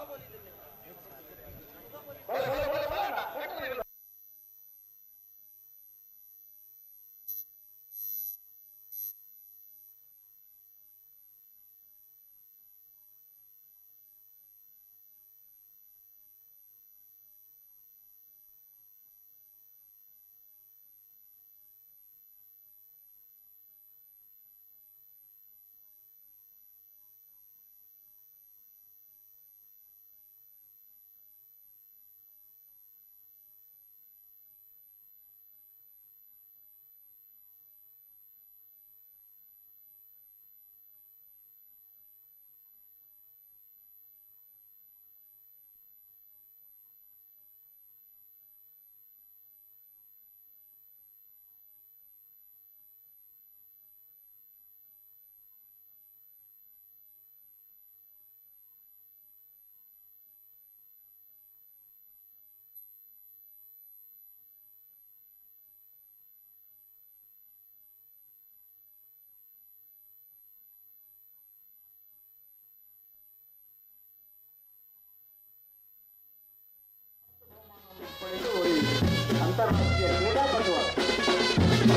ಅಂತಾರಾಷ್ಟ್ರೀಯ ಕ್ರೀಡಾಪಟು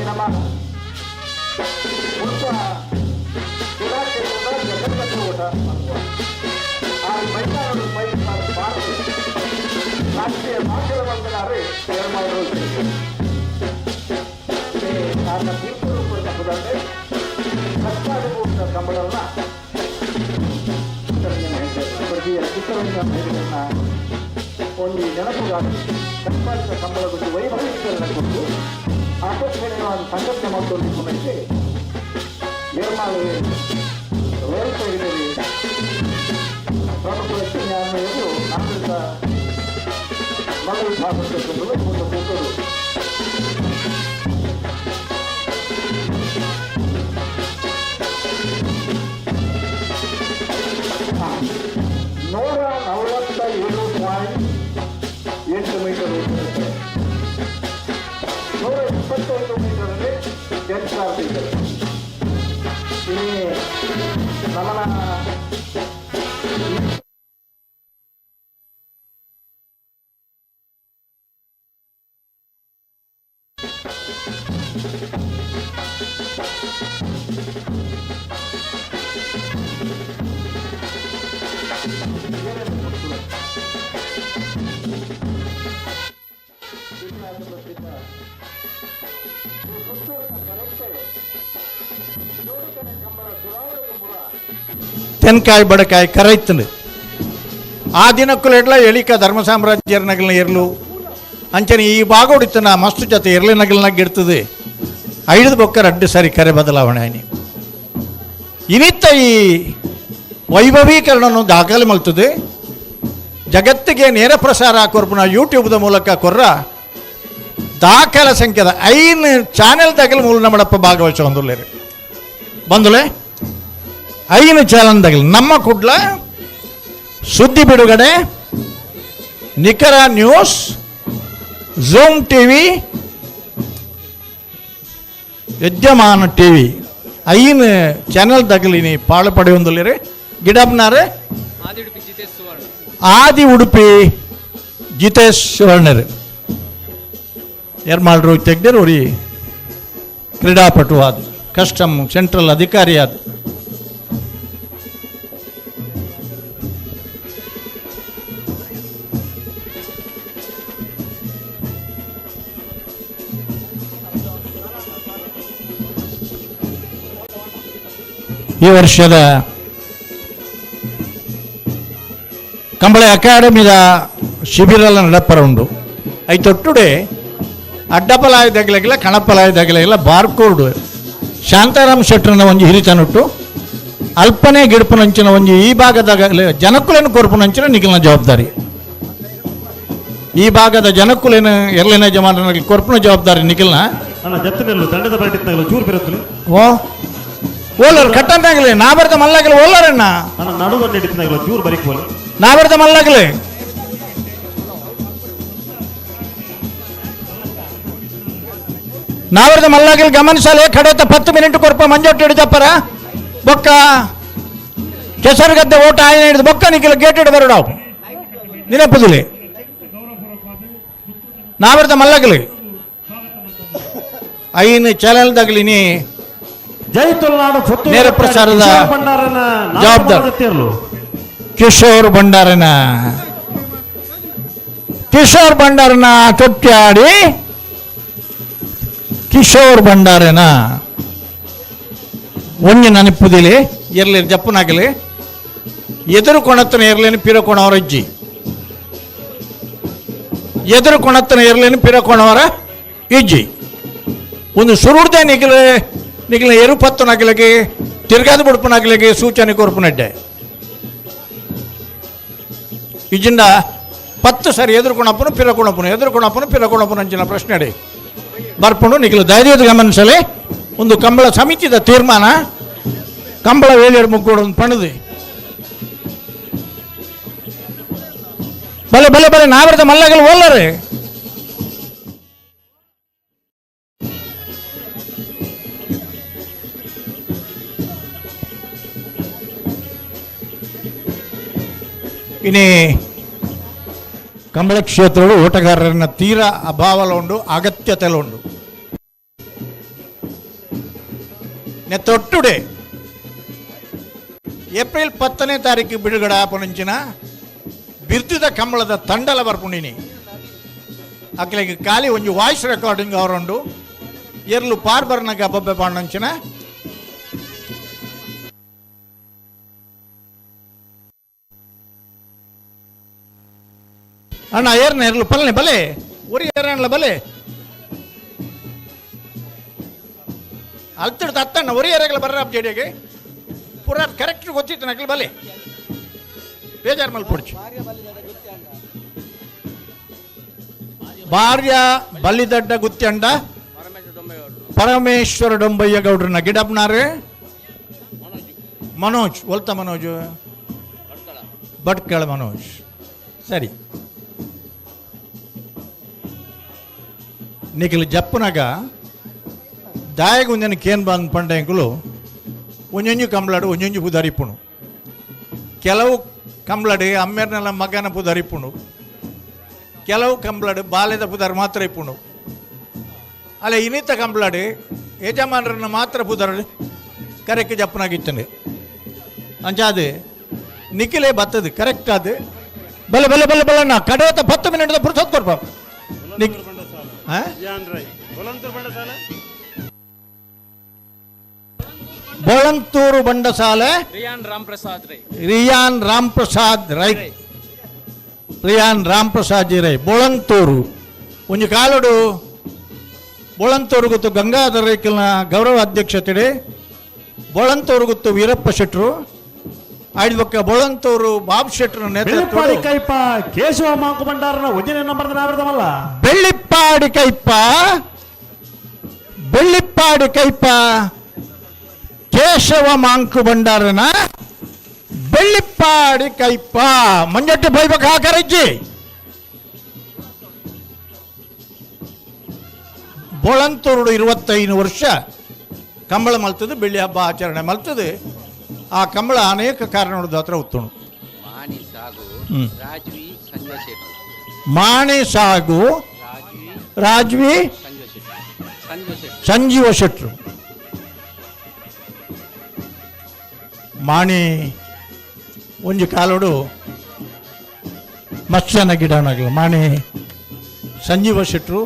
ನಮ್ಮ ಮುಲ್ಪ ಕ್ರೀಡಾ ಕ್ಷೇತ್ರದ ಜಗದ್ಗತ ಓಟ ಆ ಮೈದಾನದ ಭಾರತ ರಾಷ್ಟ್ರೀಯ ದಾಖಲೆ ಬಂದನಾರು ತಯಾರು ಆತ ತೀರ್ಪು ರೂಪದ ಕಷ್ಟಾನುಭವಿಸಿದ ಕಂಬಳನ್ನ ಚಿತ್ತರಂಜನ ಹೆಗ್ಡೆ ಸ್ವರ್ಗೀಯ ಚಿತ್ತರಂಜನ ಹೆಗ್ಡೆಯನ್ನ ಒಂದು ನೆನಪುಗಾಗಿ ಕಟ್ಪಾಡಿದ ಕಂಬಳ ಬಗ್ಗೆ ವೈಭವೀಕರಣ ಕೊಟ್ಟು ಆಕರ್ಷಣೀಯವಾದ ಸಂಘಟನೆ ಮಾಡಿಕೊಳ್ಳಿಕ್ಕೆ ನಿರ್ಮಾಣ ವೇಲ್ಪೇಟೆಯಲ್ಲಿ ಪ್ರಮುಖ ವ್ಯಕ್ತಿ ನ್ಯಾಯಮೂರ್ತಿಗಳು ನಾಗರಿಕ ಮಗಳ ಭಾಗಕ್ಕೆ ಒಂದು ಕೂತರು. ನೂರ 147.8 ಮೀಟರ್ ಉದ್ದ, 121 ಮೀಟರಲ್ಲಿ 8,000 ಮೀಟರ್. ತೆನ್ಕಾಯಿ ಬಡಕಾಯಿ ಕರೈತನು ಆ ದಿನಕ್ಕುಲೆಡ್ಲ ಎಳಿಕ ಧರ್ಮ ಸಾಮ್ರಾಜ್ಯರ ನಗಲ್ನ ಇರ್ಲು ಅಂಚನೆ ಈ ಬಾಗೋಡಿತ್ತನ ಮಸ್ತು ಜೊತೆ ಎರ್ಲಿ ನಗಲ್ನಾಗ ಇಡ್ತದೆ ಐದು ಬೊಕ್ಕರ ಅಡ್ಡು ಸಾರಿ ಕರೆ ಬದಲಾವಣೆ ಆಯ್ನಿ ಇನಿತ್ತ ಈ ವೈಭವೀಕರಣವನ್ನು ದಾಖಲೆ ಮಲ್ತದೆ ಜಗತ್ತಿಗೆ ನೇರ ಪ್ರಸಾರ ಕೊರ್ಪುನ ಯೂಟ್ಯೂಬ್ದ ಮೂಲಕ ಕೊರ್ರ ದಾಖಲೆ ಸಂಖ್ಯೆದ ಐನು ಚಾನೆಲ್ ದಾಖಲೆ ಮೂಲ ನಮ್ಮಡಪ್ಪ ಭಾಗವಹಿಸ ಹೊಂದುಲ್ಲೇರಿ ಬಂದುಲೆ ಐನು ಚಾನೆಲ್ ದಾಖಲೆ ನಮ್ಮ ಕುಡ್ಲ ಸುದ್ದಿ ಬಿಡುಗಡೆ ನಿಖರ ನ್ಯೂಸ್ ಝೂಮ್ ಟಿವಿ ಯಜಮಾನ ಟಿವಿ ಐನು ಚಾನೆಲ್ ದಾಖಲಿನಿ ಪಾಳು ಪಡೆಯೊಂದುಲ್ಲೇರಿ ಗಿಡಬ್ನಾರೆ ಆದಿ ಉಡುಪಿ ಜಿತೇಶ್ ಸುವರ್ಣರು ಎರ್ಮಾಳ್ರು ತೆಗ್ದರು ಉರಿ ಕ್ರೀಡಾಪಟು ಆದ ಕಸ್ಟಮ್ ಸೆಂಟ್ರಲ್ ಅಧಿಕಾರಿ ಆದ. ಈ ವರ್ಷದ ಕಂಬಳ ಅಕಾಡೆಮಿದ ಶಿಬಿರ ನಡಪರ ಉಂಡು. ಐತೊಟ್ಟುಡೆ ಅಡ್ಡಪಲಾಯ ದಗಲಿಲ್ಲ ಕಣಪಲಾಯ ದಗಲಿಲ್ಲ ಬಾರ್ಕೋಡ್ ಶಾಂತಾರಾಮ್ ಶೆಟ್ಟರನ ಒಂಜಿ ಹಿರಿತನುಟ್ಟು ಅಲ್ಪನೆ ಗಿಡಪನಂಚಿನ ಒಂಜಿ ಈ ಭಾಗದ ಜನಕುಲೇನು ಕೊರ್ಪುನಂಚಿನ ನಿಖಿಲ್ನ ಜವಾಬ್ದಾರಿ. ಈ ಭಾಗದ ಜನಕುಲೇನು ಎರಡನೇ ಜಮಾನ ಕೊರ್ಪುನ ಜವಾಬ್ದಾರಿ ನಿಖಿಲ್ನ. ಓ ಓಲರ್ ಕಟ್ಟಂತಾಗಲಿ ನಾ ಬರ್ತ ಮಲ್ಲಾಗಲಿ ಓಲರಣ್ಣ ನಾ ಬರ್ತ ಮಲ್ಲಾಗಲಿ ನಾವರ್ದ ಮಲ್ಲಾಗಲಿ ಗಮನಿಸಲೇ ಕಡೆತ 10 ಮಿನಿಟ್ ಕೊರ್ಪ ಮಂಜೊಟ್ಟು ಹಿಡಿದಪ್ಪರ ಬೊಕ್ಕ ಕೆಸರುಗದ್ದೆ ಓಟ ಆಯ್ನ ಹಿಡಿದು ಬೊಕ್ಕ ನಿಖಿಲ ಗೇಟ್ ಹಿಡಿದು ಬರೋಡಾವು ನಿನಪುದಿಲಿ ನಾವರ್ದ ಮಲ್ಲಾಗಲಿ ಐನು ಚಾನೆಲ್ದಾಗಲಿ ನೀ ಜೈ ತುಳುನಾಡು ನೇರ ಪ್ರಸಾರದ ಜವಾಬ್ದಾರಿ ಕಿಶೋರ್ ಭಂಡಾರನ ಕಿಶೋರ್ ಭಂಡಾರನ ತೊಟ್ಟಾಡಿ ಕಿಶೋರ್ ಭಂಡಾರನ ಒಂಜಿ ನೆನಪುದಿಲಿ ಎರ್ಲಿ ಜಪ್ಪನಾಗಲಿ ಎದುರು ಕೊಣತ್ತನ ಎರ್ಲೇನು ಪಿರಕೊಣವರ ಅಜ್ಜಿ ಎದುರು ಕೊಣತ್ತನ ಎರ್ಲೇನು ಪಿರಕೊಣವರ ಇಜ್ಜಿ ಒಂದು ಸುರುಡ್ದೆ ನಿಗಲ ನಿಗಲ ಎರುಪತ್ತನಾಗಲಿಗೆ ತಿರ್ಗಾದ ಬುಡ್ಪನಾಗಲಿಗೆ ಸೂಚನೆ ಕೊರ್ಪುನಡ್ಡೆ ಇಜ್ಜಿಂದ 10 ಸರಿ ಎದುರುಕೊಣಪ್ಪನು ಪಿರಕೊಣಪ್ಪನು ಎದುರುಕೊಣಪ್ಪನು ಪಿರಕೊಣಪ್ಪನು ಅಂಚಿನ ಪ್ರಶ್ನೆ ಅಡಿ ಬರ್ಪುಂಡು. ನಿಖಿಲ ದಯದೀದ ಗಮನಿಸಲಿ ಒಂದು ಕಂಬಳ ಸಮಿತಿದ ತೀರ್ಮಾನ ಕಂಬಳ ವೇಲಿಯರ್ ಮುಗ್ಗೋಡು ಒಂದು ಪಣದು ಬಲೆ ಬಲೆ ಬಲೆ ನಾವರದ ಮಲ್ಲಗಲು ಓಲ್ಲರೆ ಇನಿ ಕಂಬಳ ಕ್ಷೇತ್ರಗಳು ಓಟಗಾರರನ್ನ ತೀರಾ ಅಭಾವಲ ಉಂಡು ಅಗತ್ಯತೆಲ ಉಂಡು. ನೆತ್ತೊಟ್ಟುಡೆ ಏಪ್ರಿಲ್ 10ನೇ ತಾರೀಕು ಬಿಡುಗಡೆ ಆಪುನಂಚಿನ ಬಿರ್ದಿದ ಕಂಬಳದ ತಂಡಲ ಬರ್ಪುಂಡಿನಿ ಅಕ್ಲೆಗ್ ಖಾಲಿ ಒಂಜಿ ವಾಯ್ಸ್ ರೆಕಾರ್ಡಿಂಗ್ ಅವರುಂಡು ಎರ್ಲು ಪಾರ್ಬರ್ನಗ ಬೊಬ್ಬೆ ಪಾಂಡಂಚಿನ ಅಣ್ಣ ಏರ್ನ ಎರ್ಲು ಪಲ್ನೆ ಬಲೆ ಉರಿ ಏರಣ್ಣ ಬಲೆ ಅಲ್ತಿಡ್ದು ಅತ್ತಣ್ಣ ಒರಿ ಏರಗಲ ಬರ್ರ ಜಡಿಗೆ ಪೂರ ಕರೆಕ್ಟ್ ಗೊತ್ತಿತ್ತು ನಕಲು ಬಲೆ ಬೇಜಾರು ಮಲ್ ಪೊಡ್ಚು ಭಾರ್ಯ ಬಲಿದಡ್ಡ ಗುತ್ತಿ ಅಂಡ ಪರಮೇಶ್ವರ ಡೊಂಬಯ್ಯ ಗೌಡ್ರನ್ನ ಗಿಡಪ್ನಾರು ಮನೋಜ್ ಒಲ್ತ ಮನೋಜ್ ಭಟ್ಕಳ ಮನೋಜ್ ಸರಿ ನಿಖಿಲ್ ಜಪ್ಪನಾಗ ದಾಯಗ ಒಂಜನ ಕೇನ್ ಬಂದ್ ಪಂಡೆಂಕುಲು ಒಂಜೊಂಜು ಕಂಬ್ಲಾಡು ಒಂಜೊಂಜು ಪುದಾರಿಪ್ಪುಣು ಕೆಲವು ಕಂಬ್ಲಾಡು ಅಮ್ಮೇರ್ನೆಲ್ಲ ಮಗನ ಪುದಾರಿಪ್ಪುಣು ಕೆಲವು ಕಂಬ್ಲಾಡು ಬಾಲ್ಯದ ಪುದಾರ್ ಮಾತ್ರ ಇಪ್ಪುಣು. ಅಲ್ಲ ಇನ್ನಿತ ಕಂಪ್ಲಾಡಿ ಯಜಮಾನರನ್ನು ಮಾತ್ರ ಪುದರ್ ಕರೆಕ್ಟ್ ಜಪ್ಪನಾಗಿತ್ತಂಡೆ ಅಂಚಾದೆ ನಿಖಿಲೇ ಬತ್ತದು ಕರೆಕ್ಟ್ ಅದು ಬಲೆ ಬಲೆ ಬಲೆ ಬಲಣ್ಣ ಕಡೆಯತ್ತ 10 ಮಿನಿಟ್ ಪುರ್ಸತ್ ಕೊರ್ಪ ನಿಕ್ ಬೋಳಂತೂರು ಬಂಡಸಾಲೆ ರಿಯಾನ್ ರಾಮ್ ಪ್ರಸಾದ್ ರೈ. ರಿಯಾನ್ ರಾಮ್ ಪ್ರಸಾದ್ ರೈ. ರಿಯಾನ್ ರಾಮ್ ಪ್ರಸಾದ್ ಜಿ ರೈ ಬೋಳಂತೂರು ಒಂಜಿ ಕಾಲಡು ಬೋಳಂತೂರು ಗೊತ್ತು ಗಂಗಾಧರ ರೈಕಲ್ನ ಗೌರವ ಅಧ್ಯಕ್ಷತೆಡೆ ಬೋಳಂತೂರು ಗೊತ್ತು ವೀರಪ್ಪ ಶೆಟ್ರು ಆಯ್ದ ಬೋಳಂತೂರು ಬಾಬು ಶೆಟ್ರು ಬೆಳ್ಳಿಪ್ಪಾಡಿ ಕೈಪ ಕೇಶವ ಮಾಂಕು ಭಂಡಾರನ ಒಂಜನೇ ನಂಬರ್ ನಾವರ್ದಮಲ್ಲ. ಬೆಳ್ಳಿಪ್ಪಾಡಿ ಕೈಪ, ಬೆಳ್ಳಿಪ್ಪಾಡಿ ಕೈಪ ಕೇಶವ ಮಾಂಕು ಭಂಡಾರನ ಬೆಳ್ಳಿಪ್ಪಾಡಿ ಕೈಪ ಮಂಜಟ್ಟಿ ಬೈಬಕ್ ಹಾಕರಜ್ಜಿ. ಬೋಳಂತೂರುಡು 25 ವರ್ಷ ಕಂಬಳ ಮಲ್ತದೆ, ಬೆಳ್ಳಿ ಹಬ್ಬ ಆಚರಣೆ ಮಲ್ತದೆ. ಆ ಕಂಬಳ ಅನೇಕ ಕಾರಣದ ಹತ್ರ ಉತ್ತುಣು. ಮಾಣಿ ಸಾಗು ರಾಜ್ವಿ ಸಂಜಯ್ ಶೆಟ್ಟಿ. ಮಾಣಿ ಸಾಗು ರಾಜ್ವಿ ಸಂಜೀವ ಶೆಟ್ರು. ಮಾಣಿ ಒಂಜಿ ಕಾಲೋಡು ಮತ್ಸ್ಯನ ಗಿಡವನಾಗಲ್ಲ ಮಾಣಿ ಸಂಜೀವ ಶೆಟ್ರು.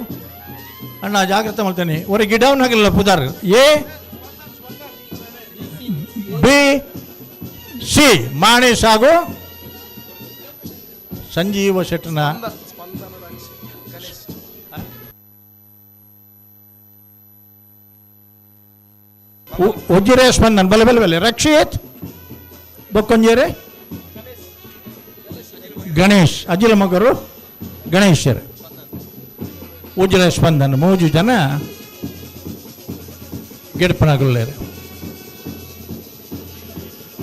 ಅಣ್ಣ ಜಾಗ್ರತೆ ಮಾಡ್ತೇನೆ ಒರೆ ಗಿಡವನಾಗಲ್ಲ ಪುದಾರ್ ಎ ಬಿ ಸಿ ಮಾಣಿ ಸಾಗು ಸಂಜೀವ ಶೆಟ್ಟನ ಉಜ್ಜಿರೆ ಸ್ಪಂದನ್ ಬಲೆ ಬಲೆ ಬಲೆ ರಕ್ಷಿತ್ ಬೊಕ್ಕೊಂಜೇರೆ ಗಣೇಶ್ ಅಜಿಲ ಮಗರು ಗಣೇಶರು ಉಜ್ಜಿರೆ ಸ್ಪಂದನ್ ಮೂಜು ಜನ ಗಿಡಪನಗುಲ್ಲೇರು.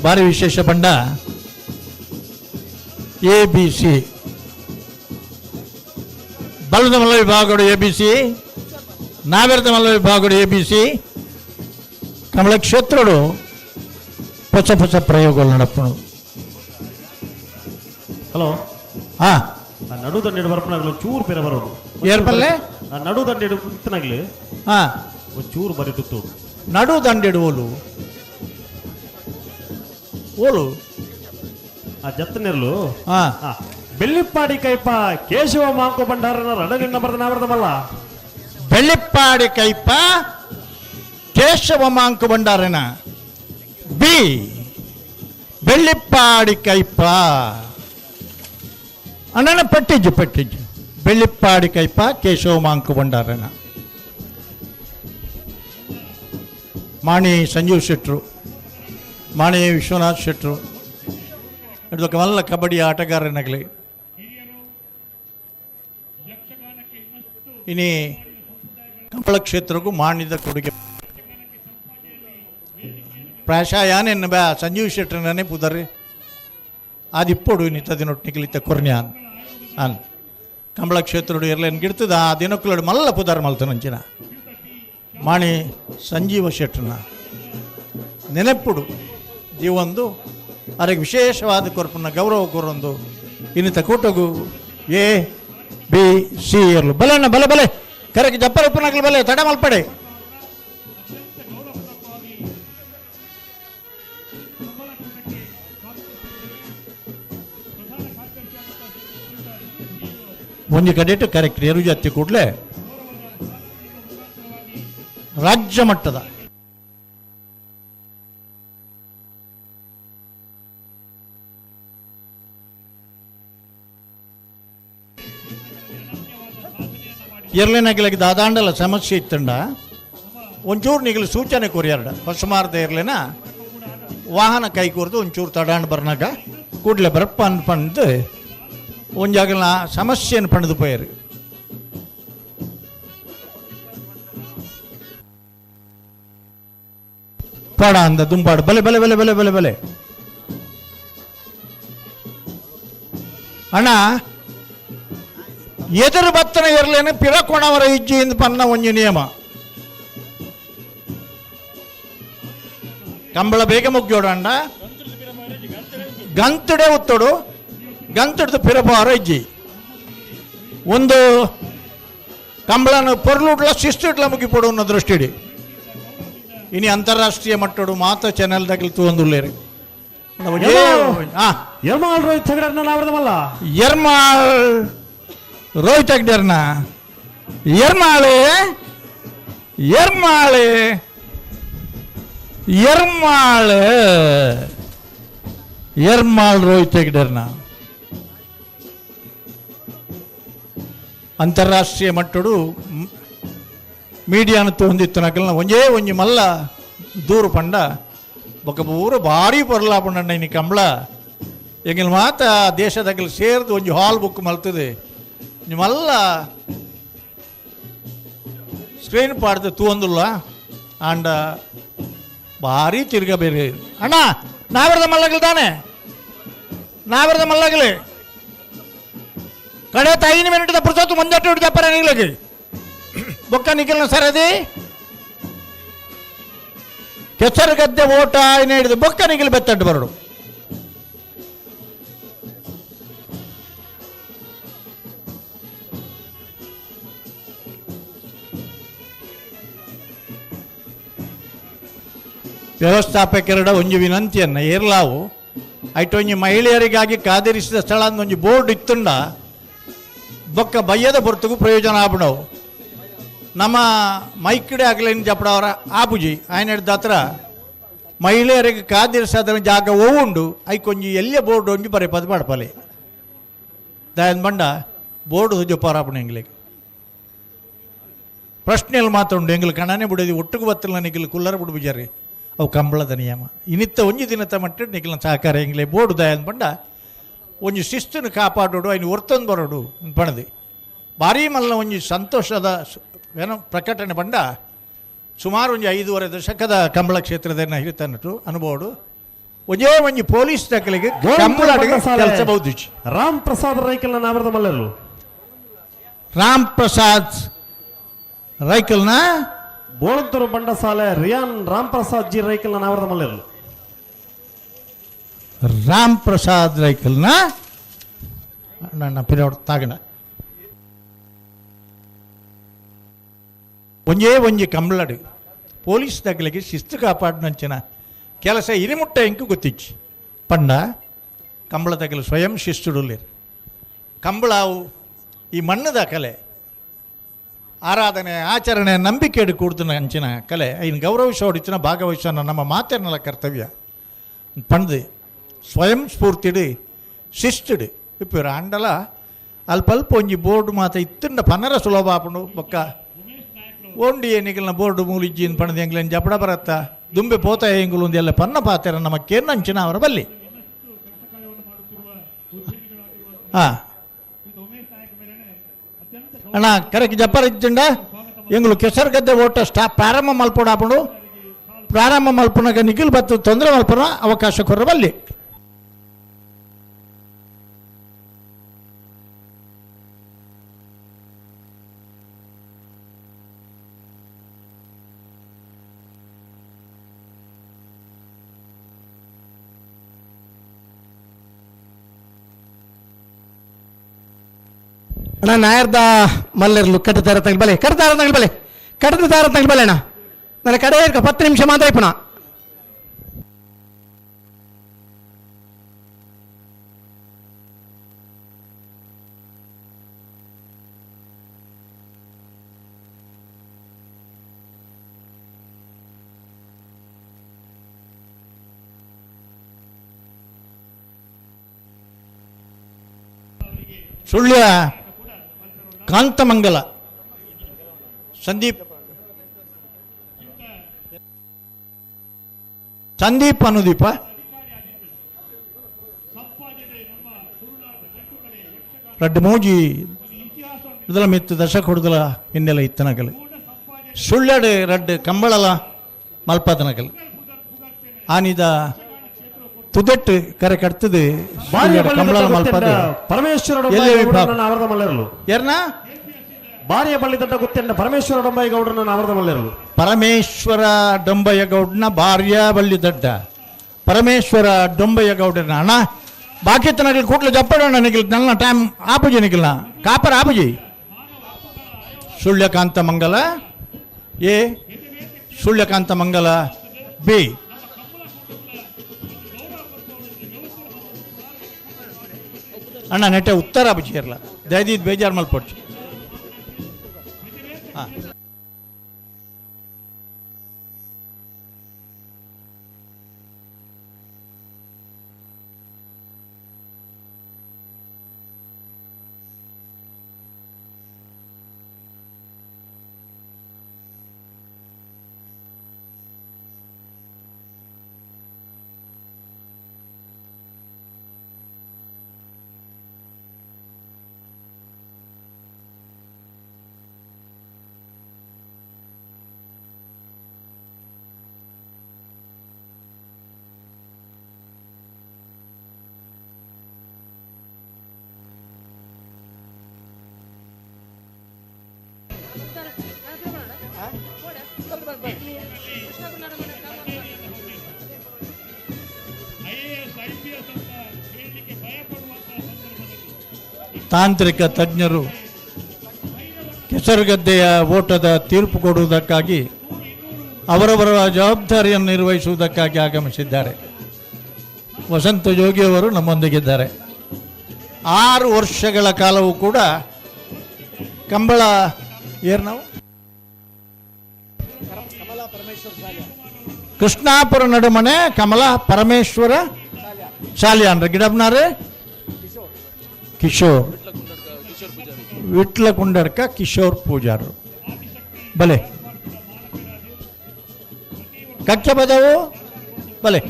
ಭಾರಿ ವಿಶೇಷ ಬಂಡ ಎ ಬಿ ಸಿ ಬಲದ ಮಲ್ಲ ವಿಭಾಗಗಳು ಎ ಬಿ ಸಿ, ನಾವೆರದ ಮಲ್ಲ ವಿಭಾಗಗಳು ಎ ಬಿ ಸಿ. ಕಮಲ ಕ್ಷೇತ್ರಡು ಹೊಸ ಹೊಸ ಪ್ರಯೋಗಗಳು ನಡಪಣು. ಹಲೋ ಹಾ ನಡು ದಂಡಿಡು ಬರ್ಪನಾಗ್ಲು ಚೂರು ಪೆರ ಬರೋದು ಏರ್ಪಲ್ಲೆ ನಡು ದಂಡಿಡು ಇತ್ತನಾಗ್ಲಿ ಹಾ ಚೂರು ಬರಿ ತುತ್ತು ನಡು ದಂಡಿಡು ಓಲು ಓಲು ಆ ಜತ್ತನೆರ್ಲು ಹಾ ಬೆಳ್ಳಿಪ್ಪಾಡಿ ಕೈಪ ಕೇಶವ ಮಾಂಕು ಭಂಡಾರನ ರಣನಿನ್ನ ಬರೆದ ನಾವರ್ದಮಲ್ಲ. ಬೆಳ್ಳಿಪ್ಪಾಡಿ ಕೈಪ ಕೇಶವ ಮಾಂಕು ಭಂಡಾರನ ಬಿ ಬೆಳ್ಳಿಪ್ಪಾಡಿ ಕೈಪ ಅಣ್ಣನ ಪಟ್ಟಿಜ್ಜು ಪಟ್ಟಿಜ್ಜು ಬೆಳ್ಳಿಪ್ಪಾಡಿ ಕೈಪ ಕೇಶವ ಮಾಂಕು ಭಂಡಾರನ ಮಾಣಿ ಸಂಜೀವ್ ಶೆಟ್ರು ಮಾಣಿ ವಿಶ್ವನಾಥ್ ಶೆಟ್ರು ಹಿಡ್ದಕ್ಕೆ ಮಲ್ಲ ಕಬಡ್ಡಿ ಆಟಗಾರನಾಗಲಿ. ಇನಿ ಕಂಬಳ ಕ್ಷೇತ್ರಕ್ಕೂ ಮಾಣಿದ ಕೊಡುಗೆ ಪ್ರಾಯಶಃ ಯಾನೇನು ಬ್ಯಾ ಸಂಜೀವ್ ಶೆಟ್ಟರ್ನೇ ಪುದರ್ ಆದಿಪ್ಪೋಡು ಇನ್ನಿತ್ತ ದಿನೊಟ್ಟಿನಿಕ್ಲಿತ್ತ ಕೊರ್ನ್ಯ ಅನ್ ಕಂಬಳ ಕ್ಷೇತ್ರಡು ಇರ್ಲೇನು ಗಿಡ್ತದ ಆ ದಿನಕ್ಕುಲಡು ಮಲ್ಲ ಪುದರ್ ಮಲ್ತನಂಚಿನ ಮಾಣಿ ಸಂಜೀವ ಶೆಟ್ಟರ್ನ ನೆನಪುಡು ಜೀವೊಂದು ಅದಕ್ಕೆ ವಿಶೇಷವಾದ ಕೊರ್ಪನ್ನ ಗೌರವ ಕೊರೊಂದು ಇನ್ನಿತ ಕೂಟಗು ಎ ಬಿ ಸಿ ಇರಲು ಬಲೆ ಅಣ್ಣ ಬಲೆ ಬಲೆ ಕರೆಗೆ ಜಪ್ಪರ ಉಪ್ಪನಾಗಲಿ ಬಲೆ ತಡ ಮಲ್ಪಡೆ. ಒಂಜಿ ಕಡೆಟು ಕರೆಕ್ಟ್ ಎರು ಜಾತಿ ಕೂಡಲೇ ರಾಜ್ಯ ಮಟ್ಟದ ಇರ್ಲೇನಾಗಿಲ್ಲ ದಾದಾಂಡಲ ಸಮಸ್ಯೆ ಇತ್ತಂಡ ಒಂಚೂರು ನಿಗಲು ಸೂಚನೆ ಕೊರಿಯಾರ್ಡ ಹೊಸಮಾರ್ದ ಇರ್ಲೇನ ವಾಹನ ಕೈ ಕೋರ್ದು ಒಂಚೂರು ತಡಾಂಡ್ ಬರ್ನಾಗ ಕೂಡಲೇ ಬರಪ್ಪ ಅನ್ಪಂದು ಒಂಜಾಗಲ ಸಮಸ್ಯೆಯನ್ನು ಪಣದು ಪೋಯರು. ಪಡ ಅಂದ ದುಂಬಾಡು ಬಲೆ ಬಲೆ ಬಲೆ ಬಲೆ ಬಲೆ ಬಲೆ ಅಣ್ಣ ಎದುರು ಬತ್ತನ ಇರಲೇನು ಪಿರಕೊಣವರ ಇಜ್ಜಿ ಎಂದು ಪನ್ನ ಒಂಜಿ ನಿಯಮ. ಕಂಬಳ ಬೇಗ ಮುಗ್ಯೋಡು ಅಣ್ಣ ಗಂತುಡೆ ಉತ್ತೋಡು ಗಂತುಡ್ದು ಪಿರಪಾರ ಇಜ್ಜಿ ಒಂದು ಕಂಬಳನ ಪೊರ್ಲುಡ್ಲ ಶಿಸ್ತುಡ್ಲ ಮುಗಿಪೊಡು ದೃಷ್ಟಿಡಿ ಇನಿ ಅಂತಾರಾಷ್ಟ್ರೀಯ ಮಟ್ಟಡು ಮಾತ ಚಾನೆಲ್ ದಗಲು ತೂವೊಂದುಲ್ಲೆರ್. ಯರ್ಮಾಳ್ ರೋಹಿತ್ ಹೆಗಡೆರ್ನ ನಾವರ್ದಮಲ್ಲ. ಯರ್ಮಾಳ್ ರೋಹಿತ್ ಹೆಗ್ಡೆರ್ನ ಯರ್ಮಾಳೆ ಯರ್ಮಾಳೆ ಯರ್ಮಾಳ್ ಯರ್ಮಾಳ್ ರೋಹಿತ್ ಹೆಗ್ಡೆರ್ನ ಅಂತಾರಾಷ್ಟ್ರೀಯ ಮಟ್ಟಡು ಮೀಡಿಯಾನ ತೋಂದಿತ್ತು ನಕಲ್ನ ಒಂಜೇ ಒಂಜಿ ಮಲ್ಲ ದೂರು ಪಂಡ ಬೊಕ ಪೂರ ಭಾರಿ ಪೊರ್ಲಾಪುಂಡಣ್ಣ ಇನಿ ಕಂಬಳ ಎಂಗಿಲ್ ಮಾತ ದೇಶದಗಲ್ ಸೇರ್ದು ಒಂಜಿ ಹಾಲ್ ಬುಕ್ ಮಲ್ತದೆ ಒಂಜಿ ಮಲ್ಲ ಸ್ಕ್ರೀನ್ ಪಾಡ್ದು ತೂವೊಂದುಲ್ಲ ಆಂಡ ಭಾರಿ ತಿರ್ಗ ಬೇರೆ ಅಣ್ಣ ನಾವರದ ಮಲ್ಲಗಲು ತಾನೆ ನಾವರದ ಮಲ್ಲಗಲು ಕಡೆ 5 ಮಿನಿಟ್ ಪುರ್ಸೊತ್ತು ಮುಂದಟ್ಟು ಜಪ್ಪರ ನಿಗ್ಲಗೆ ಬೊಕ್ಕ ನಿಖಲ್ನ ಸರದಿ ಕೆಸರು ಗದ್ದೆ ಓಟ ಹಿಡಿದು ಬೊಕ್ಕ ನಿಖಲ್ ಬೆತ್ತಡ್ಡು ಬರಡು. ವ್ಯವಸ್ಥಾಪಕರಡ ಒಂಜಿ ವಿನಂತಿಯನ್ನು ಏರ್ಲಾವು ಐಟು ಒಂಜಿ ಮಹಿಳೆಯರಿಗಾಗಿ ಕಾದಿರಿಸಿದ ಸ್ಥಳ ಒಂಜಿ ಬೋರ್ಡ್ ಇತ್ತುಂಡ ಬೊಕ್ಕ ಬಯ್ಯದ ಬರ್ತಗೂ ಪ್ರಯೋಜನ ಆಪಣವು. ನಮ್ಮ ಮೈಕಿಡೆ ಆಗಲೇನು ಜಪಡವರ ಆಪುಜಿ ಆಯ್ನ ಹತ್ರ ಮಹಿಳೆಯರಿಗೆ ಕಾದಿರಿಸಾದ ಜಾಗ ಉಂಡು ಐಕೊಂಜಿ ಎಲ್ಲೇ ಬೋರ್ಡ್ ಒಂಜಿ ಬರೆ ಪದ ಪಾಡ್ಪಲೆ ದಾಯನ್ ಬಂಡ ಬೋರ್ಡ್ ಜೊಪ್ಪಾರಾಪಣ ಎಂಗ್ಲಿಗೆ ಪ್ರಶ್ನೆಯಲ್ಲಿ ಮಾತ್ರ ಉಂಡು ಎಂಗ್ಲು ಕಣನೆ ಬಿಡೋದು ಒಟ್ಟುಗು ಬತ್ತಿಲ್ಲ ನಿಗ್ಲು ಕುಲ್ಲರ ಬಿಡು ಬಿಜಾರಿ ಅವು ಕಂಬಳದ ನಿಯಮ ಇನ್ನಿತ್ತ ಒಂಜಿ ದಿನದ ಮಟ್ಟ ನಿಗ್ಲಿನ ಸಹಕಾರ ಎಂಗ್ಲೆ ಬೋರ್ಡ್ ದಾಯನ್ ಬಂಡ ಒಂಜಿ ಶಿಸ್ತನ್ನು ಕಾಪಾಡೋಡು ಐನು ಒರ್ತೊಂದು ಬರೋಡು ಪಣದಿ ಭಾರೀ ಮಲ್ಲ ಒಂಜಿ ಸಂತೋಷದ ಏನೋ ಪ್ರಕಟಣೆ ಬಂಡ ಸುಮಾರು ಒಂಜಿ 5.5 ದಶಕದ ಕಂಬಳ ಕ್ಷೇತ್ರದ ಹಿರಿತನಟು ಅನುಭವಡು ಒಂಜೇ ಒಂಜಿ ಪೊಲೀಸ್ ದಾಖಲೆಗೆ ಕಂಬಳ ಕೆಲಸ ಬಹುದು. ರಾಮ್ ಪ್ರಸಾದ್ ರೈಕಲ್ನ ನಾವರದ ಮಲ್ಲರು. ರಾಮ್ ಪ್ರಸಾದ್ ರೈಕಲ್ನ ಬೋಳಂತೂರು ಬಂಡಸಾಲೆ ರಿಯಾನ್ ರಾಮ್ ಪ್ರಸಾದ್ ಜಿ ರೈಕಲ್ನ ನಾವರದ ಮಲ್ಲರು. ರಾಮ್ ಪ್ರಸಾದ್ ರೈಕಲ್ನ ನನ್ನ ಪಿರಿಯಡ್ ತಾಗಣ ಒಂಜೇ ಒಂಜಿ ಕಂಬಳಡು ಪೊಲೀಸ್ ದಗಲಿಗೆ ಶಿಸ್ತು ಕಾಪಾಡಿನಂಚಿನ ಕೆಲಸ ಇರಿಮುಟ್ಟ ಇಂಕು ಗೊತ್ತಿಚ್ಚಿ ಪಂಡ ಕಂಬಳ ತಗಲು ಸ್ವಯಂ ಶಿಸ್ತುಡುಲ್ಲೇರು ಕಂಬಳಾವು ಈ ಮಣ್ಣದ ಕಲೆ ಆರಾಧನೆ ಆಚರಣೆ ನಂಬಿಕೆ ಕೂಡ್ತಿನ ಅಂಚಿನ ಕಲೆ ಐನು ಗೌರವಿಸೋಡಿತ್ತಿನ ಭಾಗವಹಿಸೋಣ ನಮ್ಮ ಮಾತೆರ್ನಲ ಕರ್ತವ್ಯ ಪಂಡ್ದು ಸ್ವಯಂ ಸ್ಫೂರ್ತಿಡು ಶಿಸ್ತುಡು ಇಪ್ಪು ಆಂಡಲ ಅಲ್ಪ ಅಲ್ಪ ಒಂಜಿ ಬೋರ್ಡ್ ಮಾತ ಇತ್ತಂಡ ಪನರ ಸುಲಭ ಆಪುಂಡು ಬೊಕ್ಕ ಓಂಡಿ ನಿಗಲ್ನ ಬೋರ್ಡ್ ಮೂಲಿಜ್ಜಿನ್ ಪಣದ ಎಂಗ್ಲೇನ್ ಜಪಡ ಬರತ್ತ ದುಂಬೆ ಪೋತ ಎಂಗುಲು ಒಂದೆಲ್ಲ ಪನ್ನ ಪಾತೆರ ನಮ್ಮ ಕೇರ್ನಂಚಿನ ಅವರ ಬಲ್ಲಿ ಹಾಂ ಅಣ್ಣ ಕರೆಕ್ಟ್ ಜಪ್ಪರ ಇಜ್ಜಂಡ ಎಂಗುಲು ಕೆಸರು ಗದ್ದೆ ಓಟ ಸ್ಟಾಪ್ ಪ್ರಾರಂಭ ಮಲ್ಪೊಡಾಪುಂಡು ಪ್ರಾರಂಭ ಮಲ್ಪುನಗ ನಿಖಿಲ್ ಬತ್ತು ತೊಂದರೆ ಮಲ್ಪುನ ಅವಕಾಶ ಕೊರ ಬಲ್ಲಿ. ಅಣ್ಣ ನಾಯರ್ದ ಮಲ್ಲರ್ಲು ಕಟ್ಟದಾರ ತಗಲ್ಬಲೆ ಕಟ್ಟದಾರ ತಗಲ್ಬಲೆ ಕಟ್ಟದಾರ ತಗಲ್ಬಲೆ ಅಣ್ಣ ನನ್ನ ಕಡೆ 10 ನಿಮಿಷ ಮಾತ್ರ ಪುನಃ. ಸುಳ್ಯ ಕಾಂತಮಂಗಲ ಸಂದೀಪ್ ಸಂದೀಪ್ ಅನುದೀಪ ರಡ್ಡು ಮೂಜಿ ಇದಲ ಮಿತ್ತು ದಶಕ ಹೊಡೆದಲ ಹಿನ್ನೆಲೆ ಇತ್ತನಗಲು ಸುಳ್ಯಡು ರಡ್ಡು ಕಂಬಳಲ ಮಲ್ಪದನಗಲು ಆನಿದ ತುದೆಟ್ಟು ಕರೆ ಕಟ್ತದೆ ಕಂಬಳಲ ಮಲ್ಪದ ಪರಮೇಶ್ವರ ಯಾರನ್ನ ಬಾರಿಯ ಬಳ್ಳಿ ದೊಡ್ಡ ಗೊತ್ತೆಂಡ ಪರಮೇಶ್ವರ ಡೊಂಬಯ್ಯ ಗೌಡರನ್ನ ನಾವರದ ಮಲ್ಲೆರಲು. ಪರಮೇಶ್ವರ ಡೊಂಬಯ್ಯ ಗೌಡನ ಭಾರ್ಯ ಬಳ್ಳಿ ದೊಡ್ಡ ಪರಮೇಶ್ವರ ಡೊಂಬಯ್ಯ ಗೌಡನ ಅಣ್ಣ ಬಾಕಿ ತನಗೆ ಕೂಟ್ಲ ಜಪ್ಪಡ ನನಗೆ ನನ್ನ ಟೈಮ್ ಆಪುಜಿ ನಿಖಿಲ್ನ ಕಾಪರ್ ಆಪುಜಿ. Sulyakanta Mangala A, Sulyakanta Mangala B. ಅಣ್ಣ ನೆಟ್ಟೆ ಉತ್ತರ ಬುಜಿಯರ್ಲ ದಯದೀದ್ ಬೇಜಾರು ಮಲ್ಪೊಡ್ಚು. ಹಾಂ ತಾಂತ್ರಿಕ ತಜ್ಞರು ಕೆಸರುಗದ್ದೆಯ ಓಟದ ತೀರ್ಪು ಕೊಡುವುದಕ್ಕಾಗಿ ಅವರವರ ಜವಾಬ್ದಾರಿಯನ್ನು ನಿರ್ವಹಿಸುವುದಕ್ಕಾಗಿ ಆಗಮಿಸಿದ್ದಾರೆ. ವಸಂತ ಜೋಗಿಯವರು ನಮ್ಮೊಂದಿಗಿದ್ದಾರೆ. 6 ವರ್ಷಗಳ ಕಾಲವೂ ಕೂಡ ಕಂಬಳ ಏರ್ ನಾವು ಕೃಷ್ಣಾಪುರ ನಡುಮನೆ ಕಮಲಾ ಪರಮೇಶ್ವರ ಶಾಲಿಯಾನ್ರ ಗಿಡಬ್ನಾರೆ ಕಿಶೋರ್ ವಿಟ್ಲ ಕುಂಡರ್ಕ ಕಿಶೋರ್ ಪೂಜಾರು ಬಲೆ ಕಕ್ಕೆ ಬದವು ಬಲೆ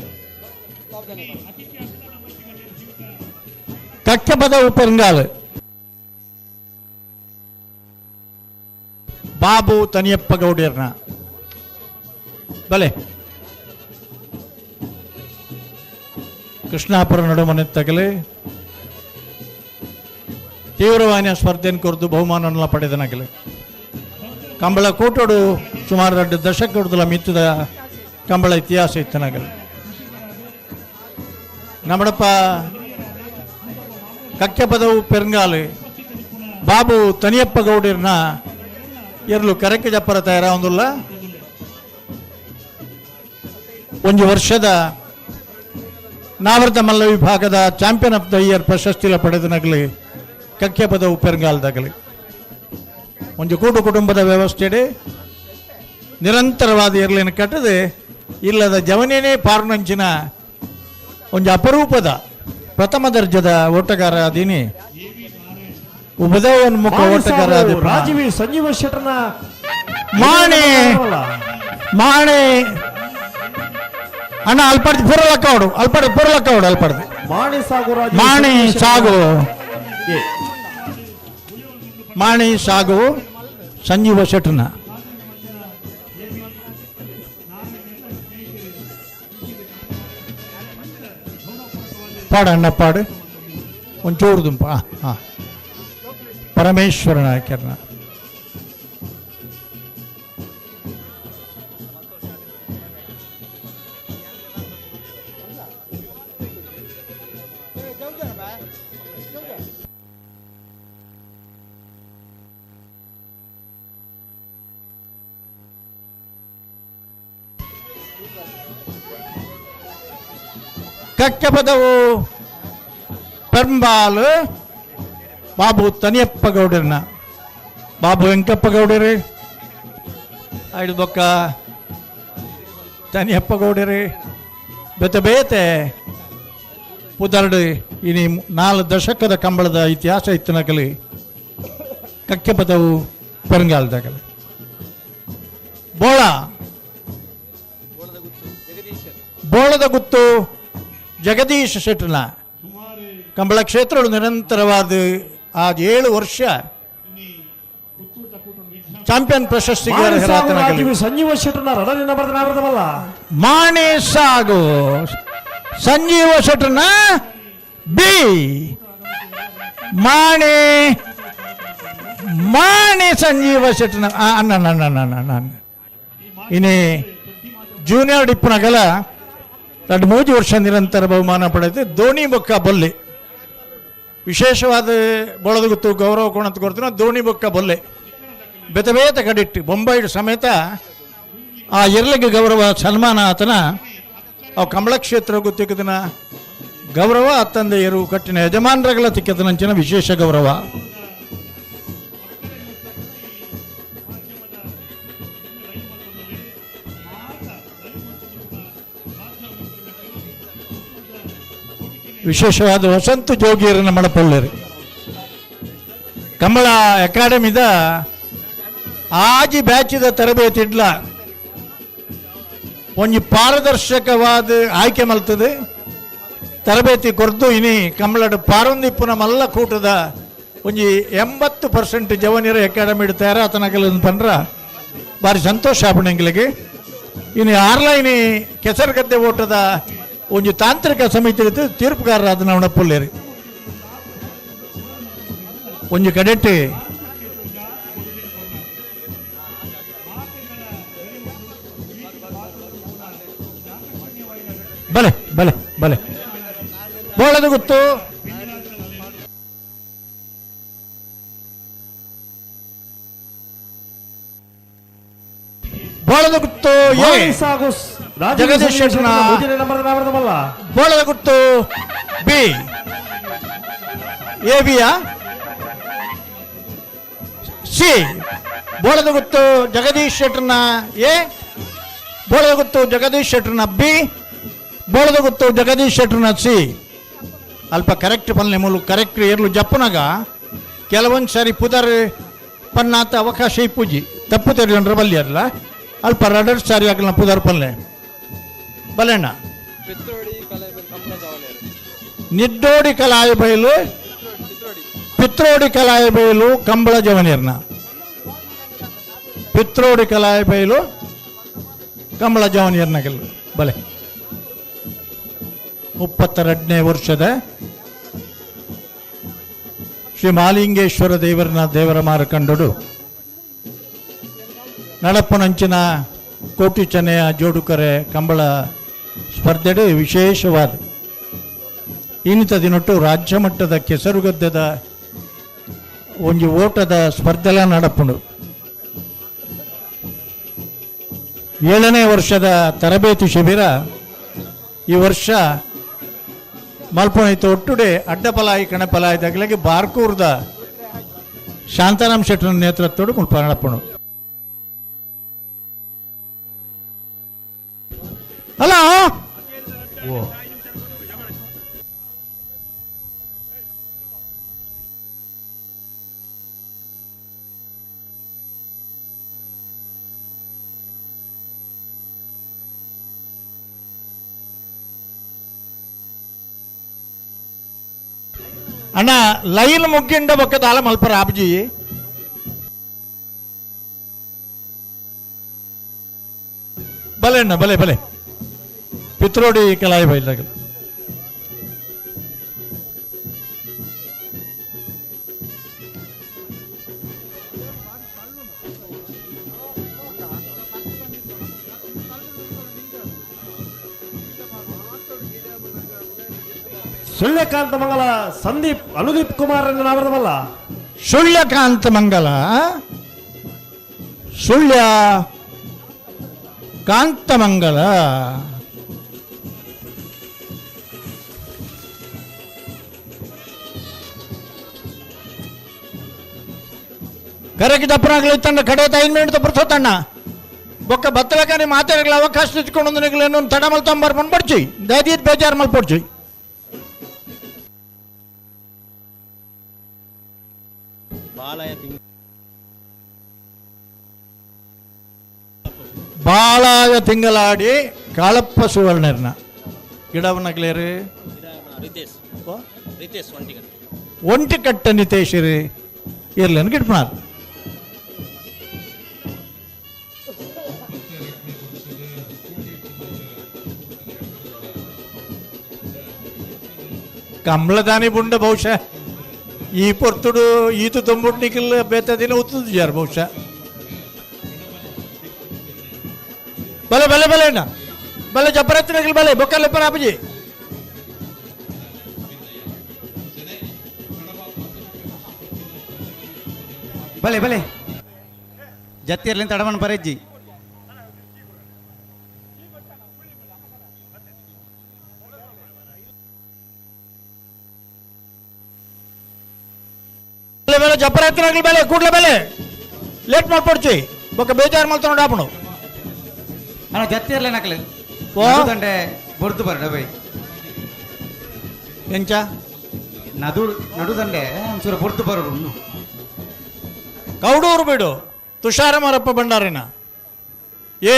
ಕಕ್ಕೆ ಬದವು ಪೆರಂಗಾಲು ಬಾಬು ತನಿಯಪ್ಪ ಗೌಡ್ಯರ್ನ ಬಲೆ ಕೃಷ್ಣಾಪುರ ನಡುಮನೆ ತಗಲಿ ತೀವ್ರವಾಹಿನಿಯ ಸ್ಪರ್ಧೆಯನ್ನು ಕೊರದು ಬಹುಮಾನವನ್ನು ಪಡೆದನಾಗಲಿ. ಕಂಬಳ ಕೂಟೋಡು ಸುಮಾರು 2 ದಶಕದ ಮಿತ್ತದ ಕಂಬಳ ಇತಿಹಾಸ ಇತ್ತನಾಗಲಿ. ನಮ್ಮಡಪ್ಪ ಕಕ್ಕೆ ಪದವು ಪೆರಂಗಾಲು ಬಾಬು ತನಿಯಪ್ಪ ಗೌಡರ್ನ ಎರಲು ಕರೆಕ್ಕೆ ಜಪ್ಪರ ತಯಾರ ಒಂದುಲ್ಲ. ಒಂದು ವರ್ಷದ ನಾವರ್ತ ಮಲ್ಲ ವಿಭಾಗದ champion of the year ಪ್ರಶಸ್ತಿಲ ಪಡೆದನಾಗಲಿ ಕಕ್ಕೆ ಪದವು ಪೆರಂಗಾಲದಾಗಲಿ. ಒಂದು ಕೂಟು ಕುಟುಂಬದ ವ್ಯವಸ್ಥೆಡೆ ನಿರಂತರವಾದ ಇರಲಿನ ಕಟ್ಟದೆ ಇಲ್ಲದ ಜವನೇನೇ ಪಾರ್ನಂಚಿನ ಒಂದು ಅಪರೂಪದ ಪ್ರಥಮ ದರ್ಜದ ಓಟಗಾರ ಅದೀನಿ ಉಪದಯೋನ್ಮುಖ ಓಟಗಾರ ರಾಜೀವಿ ಸಂಜೀವ ಶೆಟ್ಟರ್ನ ಮಾಣೆ ಮಾಣೆ ಅಣ್ಣ ಅಲ್ಪಡ್ದು ಪೂರಲಕ್ಕವಡು ಅಲ್ಪಡ್ದು ಪೂರಲಕ್ಕವಡು ಅಲ್ಪಡ್ದು ಮಾಣಿ ಸಾಗು ಮಾಣಿ ಸಾಗು ಮಾಣಿ ಸಾಗು ಸಂಜೀವ ಶೆಟ್ಟರ್ನ ಪಾಡು ಅಣ್ಣ ಪಾಡು ಒಂಚೂರು ದುಂಪ. ಹಾಂ ಪರಮೇಶ್ವರ ನಾಯಕರ್ನ ಕಕ್ಕೆ ಪದವು ಪೆರಂಬಾಲು ಬಾಬು ತನಿಯಪ್ಪ ಗೌಡರ್ನ ಬಾಬು ವೆಂಕಪ್ಪ ಗೌಡರಿ ಐದು ಬೊಕ್ಕ ತನಿಯಪ್ಪ ಗೌಡರಿ ಬೇತೆ ಬೇತೆ ಪುದರ್ಡು ಇನಿ 4 ದಶಕದ ಕಂಬಳದ ಇತಿಹಾಸ ಇತ್ತನಕಲಿ ಕಕ್ಕೆ ಪದವು ಪೆರಂಗಾಲದಾಗಲಿ. ಬೋಳ ಬೋಳದ ಗುತ್ತು ಜಗದೀಶ್ ಶೆಟ್ಟರ್ನ ಕಂಬಳ ಕ್ಷೇತ್ರಗಳು ನಿರಂತರವಾದ ಆ 7 ವರ್ಷ ಚಾಂಪಿಯನ್ ಪ್ರಶಸ್ತಿಗೆ ಅರ್ಹರಾತನಾಗಲಿ. ಸಂಜೀವ ಶೆಟ್ಟರ್ನ ರಡನಿನ ಬರೆದನಾವೃತವಲ್ಲ ಮಾಣಿ ಸಾಗು ಸಂಜೀವ ಶೆಟ್ಟರ್ನ ಬಿ ಮಾಣಿ ಮಾಣಿ ಸಂಜೀವ ಶೆಟ್ಟರ್ನ ಅಣ್ಣ ಅಣ್ಣ ಅಣ್ಣ ಅಣ್ಣ ಇನಿ ಜೂನಿಯರ್ ಡಿಪ್ಪನಗಲ 2-3 ವರ್ಷ ನಿರಂತರ ಬಹುಮಾನ ಪಡೆದು ದೋಣಿ ಬೊಕ್ಕ ಬೊಲ್ಲೆ ವಿಶೇಷವಾದ ಬಳದ ಗೊತ್ತು ಗೌರವ ಕೊಣಂತ ಕೊಡ್ತೀವಿ. ದೋಣಿ ಬೊಕ್ಕ ಬೊಲ್ಲೆ ಬೇತೆ ಬೇತೆ ಕಡಿಟ್ಟು ಬೊಂಬೈಡ್ ಸಮೇತ ಆ ಎರ್ಲಿಗೆ ಗೌರವ ಸನ್ಮಾನ ಆತನ ಅವು ಕಮಲ ಕ್ಷೇತ್ರ ಗೊತ್ತಿಕ್ಕದನ ಗೌರವ ಅತ್ತಂದೆ ಎರು ಕಟ್ಟಿನ ಯಜಮಾನರಗಳ ತಿಕ್ಕದನಂಚಿನ ವಿಶೇಷ ಗೌರವ. ವಿಶೇಷವಾದ ವಸಂತ ಜೋಗಿಯರನ್ನ ಮಣಪಳ್ಳೇರಿ ಕಮಲ ಅಕಾಡೆಮಿದ ಆಜಿ ಬ್ಯಾಚಿದ ತರಬೇತಿ ಇಡ್ಲ ಒಂಜಿ ಪಾರದರ್ಶಕವಾದ ಆಯ್ಕೆ ಮಲ್ತದೆ ತರಬೇತಿ ಕೊರ್ದು ಇನಿ ಕಮಲಡು ಪಾರೊಂದಿಪ್ಪುನ ಮಲ್ಲ ಕೂಟದ ಒಂಜಿ 80% ಜವನಿರ ಅಕಾಡೆಮಿ ಇಡ್ತಾರೆ ಆತನಗಲ ಪಂಡ್ರ ಭಾರಿ ಸಂತೋಷ ಆಪಣೆಂಗ್ಲಿಗೆ. ಇನಿ ಆರ್ಲೈನಿ ಕೆಸರುಗದ್ದೆ ಓಟದ ಒಂಜಿ ತಾಂತ್ರಿಕ ಸಮಿತಿ ತೀರ್ಪುಗಾರರಾದ ನಾವು ಪುಲ್ಲೇರಿ ಒಂಜಿ ಕಡೆಟ್ ಬಲೆ ಬಲೆ ಬಲೆ ಬೋಳದ ಗೊತ್ತು ಬೋಳದ ಗುತ್ತು ಜಗದೀಶ್ ಶೆಟ್ಟನ ಬೋಳದ ಗುತ್ತು ಬಿ ಎ ಬಿಯಾ ಸಿ ಬೋಳದ ಗುತ್ತು ಜಗದೀಶ್ ಶೆಟ್ಟರ್ನ ಎ ಬೋಳದ ಗುತ್ತು ಜಗದೀಶ್ ಶೆಟ್ಟರ್ನ ಬಿ ಬೋಳದ ಗುತ್ತು ಜಗದೀಶ್ ಶೆಟ್ಟರ್ನ ಸಿ. ಅಲ್ಪ ಕರೆಕ್ಟ್ ಪಲ್ಲೆ ಮೂಲು ಕರೆಕ್ಟ್ ಏರ್ಲು ಜಪ್ಪುನಾಗ ಕೆಲವೊಂದು ಸಾರಿ ಪುದರ್ ಪನ್ನಾತ ಅವಕಾಶ ಇಪ್ಪುಜಿ ತಪ್ಪು ತೆರಿಯೊಂಡ್ರ ಬಲ್ಯರ್ಲ ಅಲ್ಪ ರಡರ್ ಸಾರಿ ಆಗಲ್ಲ ಪುದರ್ ಪಲ್ಲೆ ಬಲೆಣ್ಣ. ನಿಡ್ಡೋಡಿ ಕಲಾಯ ಬಯಲು ಪಿತ್ರೋಡಿ ಕಲಾಯ ಬಯಲು ಕಂಬಳ ಜವನಿರ್ನ ಪಿತ್ರೋಡಿ ಕಲಾಯ ಬಯಲು ಕಂಬಳ ಜವನಿರ್ನ ಬಲೆ. 32ನೇ ವರ್ಷದ ಶ್ರೀ ಮಾಲಿಂಗೇಶ್ವರ ದೇವರನ ದೇವರ ಮಾರಕಂಡಡು ನಡಪ್ಪನಂಚಿನ ಕೋಟಿ ಚೆನ್ನೆಯ ಜೋಡುಕರೆ ಕಂಬಳ ಸ್ಪರ್ಧೆಡೆ ವಿಶೇಷವಾದ ಇನ್ನಿತ ದಿನೊಟ್ಟು ರಾಜ್ಯ ಮಟ್ಟದ ಕೆಸರುಗದ್ದದ ಒಂದು ಓಟದ ಸ್ಪರ್ಧೆಲ ನಡಪುಂಡು. 7ನೇ ವರ್ಷದ ತರಬೇತಿ ಶಿಬಿರ ಈ ವರ್ಷ ಮಲ್ಪೊನೈತ ಒಟ್ಟುಡೆ ಅಡ್ಡಪಲಾಯಿ ಕಣಪಲಾಯಿ ತಗಲಿಗೆ ಬಾರ್ಕೂರ್ದ ಶಾಂತಾರಾಮ್ ಶೆಟ್ಟರ ನೇತೃತ್ವದ ಮುಲ್ಪ ನಡಪುಂಡು. ಹಲೋ ಅಣ್ಣ ಲೈನ್ ಮುಗ್ಗಿಂಡ ಬೊಕ್ಕದಾಲ ಮಲ್ಪರ ಆಬ್ಜಿ ಬಲೆ ಅಣ್ಣ ಬಲೆ ಬಲೆ ಪಿತ್ರೋಡಿ ಕಲಾಯಿ ಬೈಲಾಗ ಸುಳ್ಯಕಾಂತ ಮಂಗಲ ಸಂದೀಪ್ ಅನುದೀಪ್ ಕುಮಾರ್ ನಾವರದವಲ್ಲ. ಸುಳ್ಯಕಾಂತ ಮಂಗಲ ಸುಳ್ಯ ಕಾಂತ ಮಂಗಲ ಕರೆಗೆ ದಪ್ಪನಾಗಲಿ ತನ್ನ ಕಡೆ 5 ಮಿನಿಟ್ ಬರ್ತೋತಣ್ಣ ಬೊಕ್ಕ ಬತ್ತಲಕನೆ ಮಾತಾಡಗಳ ಅವಕಾಶ తెచ్చుಕೊಂಡು ತಡ ಮಲ್ತಂಬರ್ ಮನ್ಪಡ್ಚಿ ದಯದೀತ್ ಬೇಜಾರು ಮಲ್ಪಡ್ಚಿ. ಬಾಲಾಯ ತಿಂಗಳಾಡಿ ಕಾಳಪ್ಪ ಸುವರ್ಣರ್ನ ಗಿಡವನಗ್ಲೇರು ಒಂಟಿಕಟ್ಟ ನಿತೇಶರಿ ಇರ್ಲೇನು ಗಿಡ್ಪನಾರ್. ಕಮಲದಾನಿ ಬುಂಡ ಬಹುಶಃ ಈ ಪೊರ್ತುಡು ಈತು ತೊಂಬುಟ್ನಿಕ್ಕಿಲ್ಲ ಬೇತದಿನ ಉತ್ತುದು ಬಹುಶಃ. ಬಲೆ ಬಲೆ ಬಲೆ ಅಣ್ಣ ಬಲೆ ಜಬ್ಬರತ್ತಿನ ಬಲೆ ಬೊಕ್ಕಲ್ಲ ಅಪ್ಪಜಿ. ಬಲೆ ಬಲೆ ಜತ್ತಿರ್ಲಿಂದ ತಡಮನ್ ಪರೆಜ್ಜಿ ಮೇಲೆ ಜಪ್ಪರ ಹತ್ತಿರ ಮೇಲೆ ಕೂಡ್ಲೆ ಮೇಲೆ ಲೇಟ್ ಮಾಡ್ಕೊಡ್ಚಿ ಬೊಕ್ಕ ಬೇಜಾರು ಮಾಡ್ತಾನೆ ಆಪಣು ಅಣ್ಣ ಜತ್ತಿರ್ಲೆ ನಕಲು ಓ. ದಂಡೆ ಬೊರ್ದು ಬರಡ ಬೈ ಎಂಚ ನದು ನಡುದಂಡೆ ಒಂಚೂರು ಬೊರ್ದು ಬರೋಡು ಉನ್ನು ಕೌಡೂರು ಬಿಡು ತುಷಾರ ಮಾರಪ್ಪ ಭಂಡಾರಿನ ಎ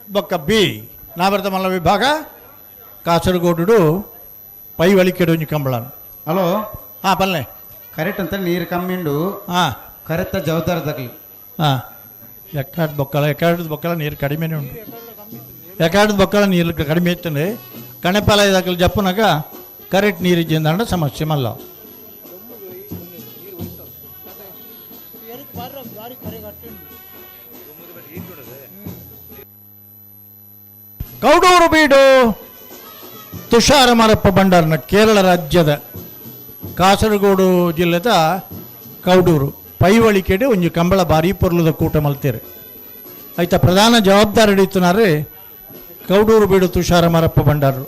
ಬೊಕ್ಕ ಬಿ ನಾವರ್ತ ಮಲ್ಲ ವಿಭಾಗ ಕಾಸರಗೋಡು ಪೈವಳಿಕೆಡು ಒಂಜಿ ಕಂಬಳನ ಹಲೋ ಹಾಂ ಬಲ್ಲೆ ಕರೆಕ್ಟ್ ಅಂತ ನೀರು ಕಮ್ಮಿ ಉಂಡು ಹಾಂ ಕರೆಕ್ಟ್ ಜವಾಬ್ದಾರಿ ತಗಲಿ ಹಾಂ ಎಕ್ಕಾಡ್ ಬೊಕ್ಕಲ ಎಕ್ಕಾಡದ ಬೊಕ್ಕಲ ನೀರು ಕಡಿಮೆನೇ ಉಂಟು ಎಕ್ಕಾಡದ ಬೊಕ್ಕಲ ನೀರು ಕಡಿಮೆ ಇತ್ತಂದ್ರೆ ಕಣಪಾಲ ದಾಖಲು ಜಪ್ಪುನಾಗ ಕರೆಕ್ಟ್ ನೀರು ಇದ್ದಿಂದಂಡ ಸಮಸ್ಯೆ ಮಲ್ಲ ಕೌಡೂರು ಬೀಡು ತುಷಾರ ಮಾರಪ್ಪ ಭಂಡಾರನ ಕೇರಳ ರಾಜ್ಯದ ಕಾಸರಗೋಡು ಜಿಲ್ಲೆದ ಕೌಡೂರು ಪೈವಳಿಕೆಡೆ ಒಂಜಿ ಕಂಬಳ ಬಾರಿ ಪೊರ್ಲುದ ಕೂಟ ಮಲ್ತೇರು ಆಯ್ತಾ ಪ್ರಧಾನ ಜವಾಬ್ದಾರಿ ಹಿಡಿತನಾರೆ ಕೌಡೂರು ಬೀಡು ತುಷಾರ ಮಾರಪ್ಪ ಭಂಡಾರರು.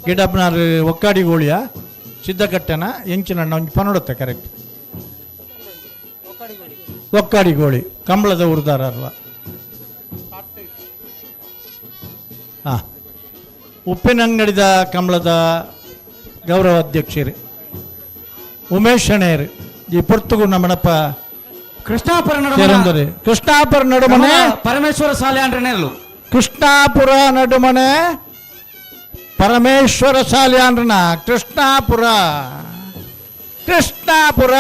ಗಿಡಪ್ಪನಾರು ಒಕ್ಕಾಡಿ ಗೋಳಿಯ ಸಿದ್ಧಕಟ್ಟೆನ ಎಂಚಿನಣ್ಣ ಒಂಜಿ ಪನೊಡುತ್ತೆ ಕರೆಕ್ಟ್ ಒಕ್ಕಾಡಿ ಗೋಳಿ ಕಂಬಳದ ಉರ್ದಾರಲ್ಲ. ಹಾಂ ಉಪ್ಪಿನಂಗಡಿದ ಕಂಬಳದ ಗೌರವ ಅಧ್ಯಕ್ಷರು ಉಮೇಶ್ ಶಣೇರ್ ಈ ಪೊರ್ತುಗು ನಮ್ಮಣಪ್ಪ ಕೃಷ್ಣಾಪುರ ನಡುಮನೆ ಸೇರೊಂದರೆ ಕೃಷ್ಣಾಪುರ ನಡುಮನೆ ಪರಮೇಶ್ವರ ಸಾಲ್ಯಾಂಡ್ರನೆಲ್ಲು ಕೃಷ್ಣಾಪುರ ನಡುಮನೆ ಪರಮೇಶ್ವರ ಸಾಲ್ಯಾಂಡ್ರನ ಕೃಷ್ಣಾಪುರ ಕೃಷ್ಣಾಪುರ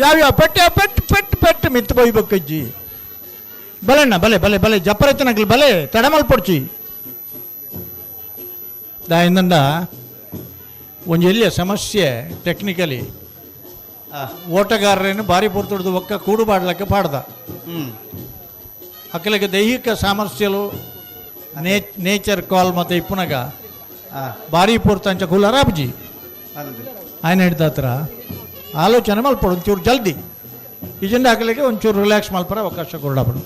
ಯಾವ್ಯಾವ ಪೆಟ್ಟು ಪೆಟ್ಟು ಪೆಟ್ಟು ಪೆಟ್ಟು ಮಿತ್ತು ಬೊಯ್ಬೇಕಜ್ಜಿ ಬಲೆಣ್ಣ ಬಲೆ ಬಲೆ ಬಲೆ ಜಪ್ಪರಚನಗ್ಲು ಬಲೆ ತಡಮಲ್ ಪೊಡ್ಚಿ ದಾಯಿಂದಂಡ ಒಂಜಿ ಎಲ್ಲಿಯ ಸಮಸ್ಯೆ ಟೆಕ್ನಿಕಲಿ ಓಟಗಾರರೇನು ಭಾರಿ ಪೊರ್ತುಡ್ದು ಒಕ್ಕ ಕೂಡು ಬಾಡ್ಲಕ್ಕೆ ಪಾಡ್ದ ಅಕ್ಕಲಿಗೆ ದೈಹಿಕ ಸಾಮರ್ಥ್ಯಲು ನೇಚರ್ ಕಾಲ್ ಮತ್ತು ಇಪ್ಪುನಗ ಭಾರಿ ಪೊರ್ತು ಅಂಚ ಕುಲ್ಲರಾಬ್ಜಿ ఆయన ಹಿಡ್ದಾತ್ರ ಆಲೋಚನೆ ಮಲ್ಪಡು ಒಂಚೂರು ಜಲ್ದಿ ಇಜೆಂಡ ಹಾಕಲಿಕ್ಕೆ ಒಂಚೂರು ರಿಲ್ಯಾಕ್ಸ್ ಮಲ್ಪರ ಅವಕಾಶ ಕೊಡಬಡು.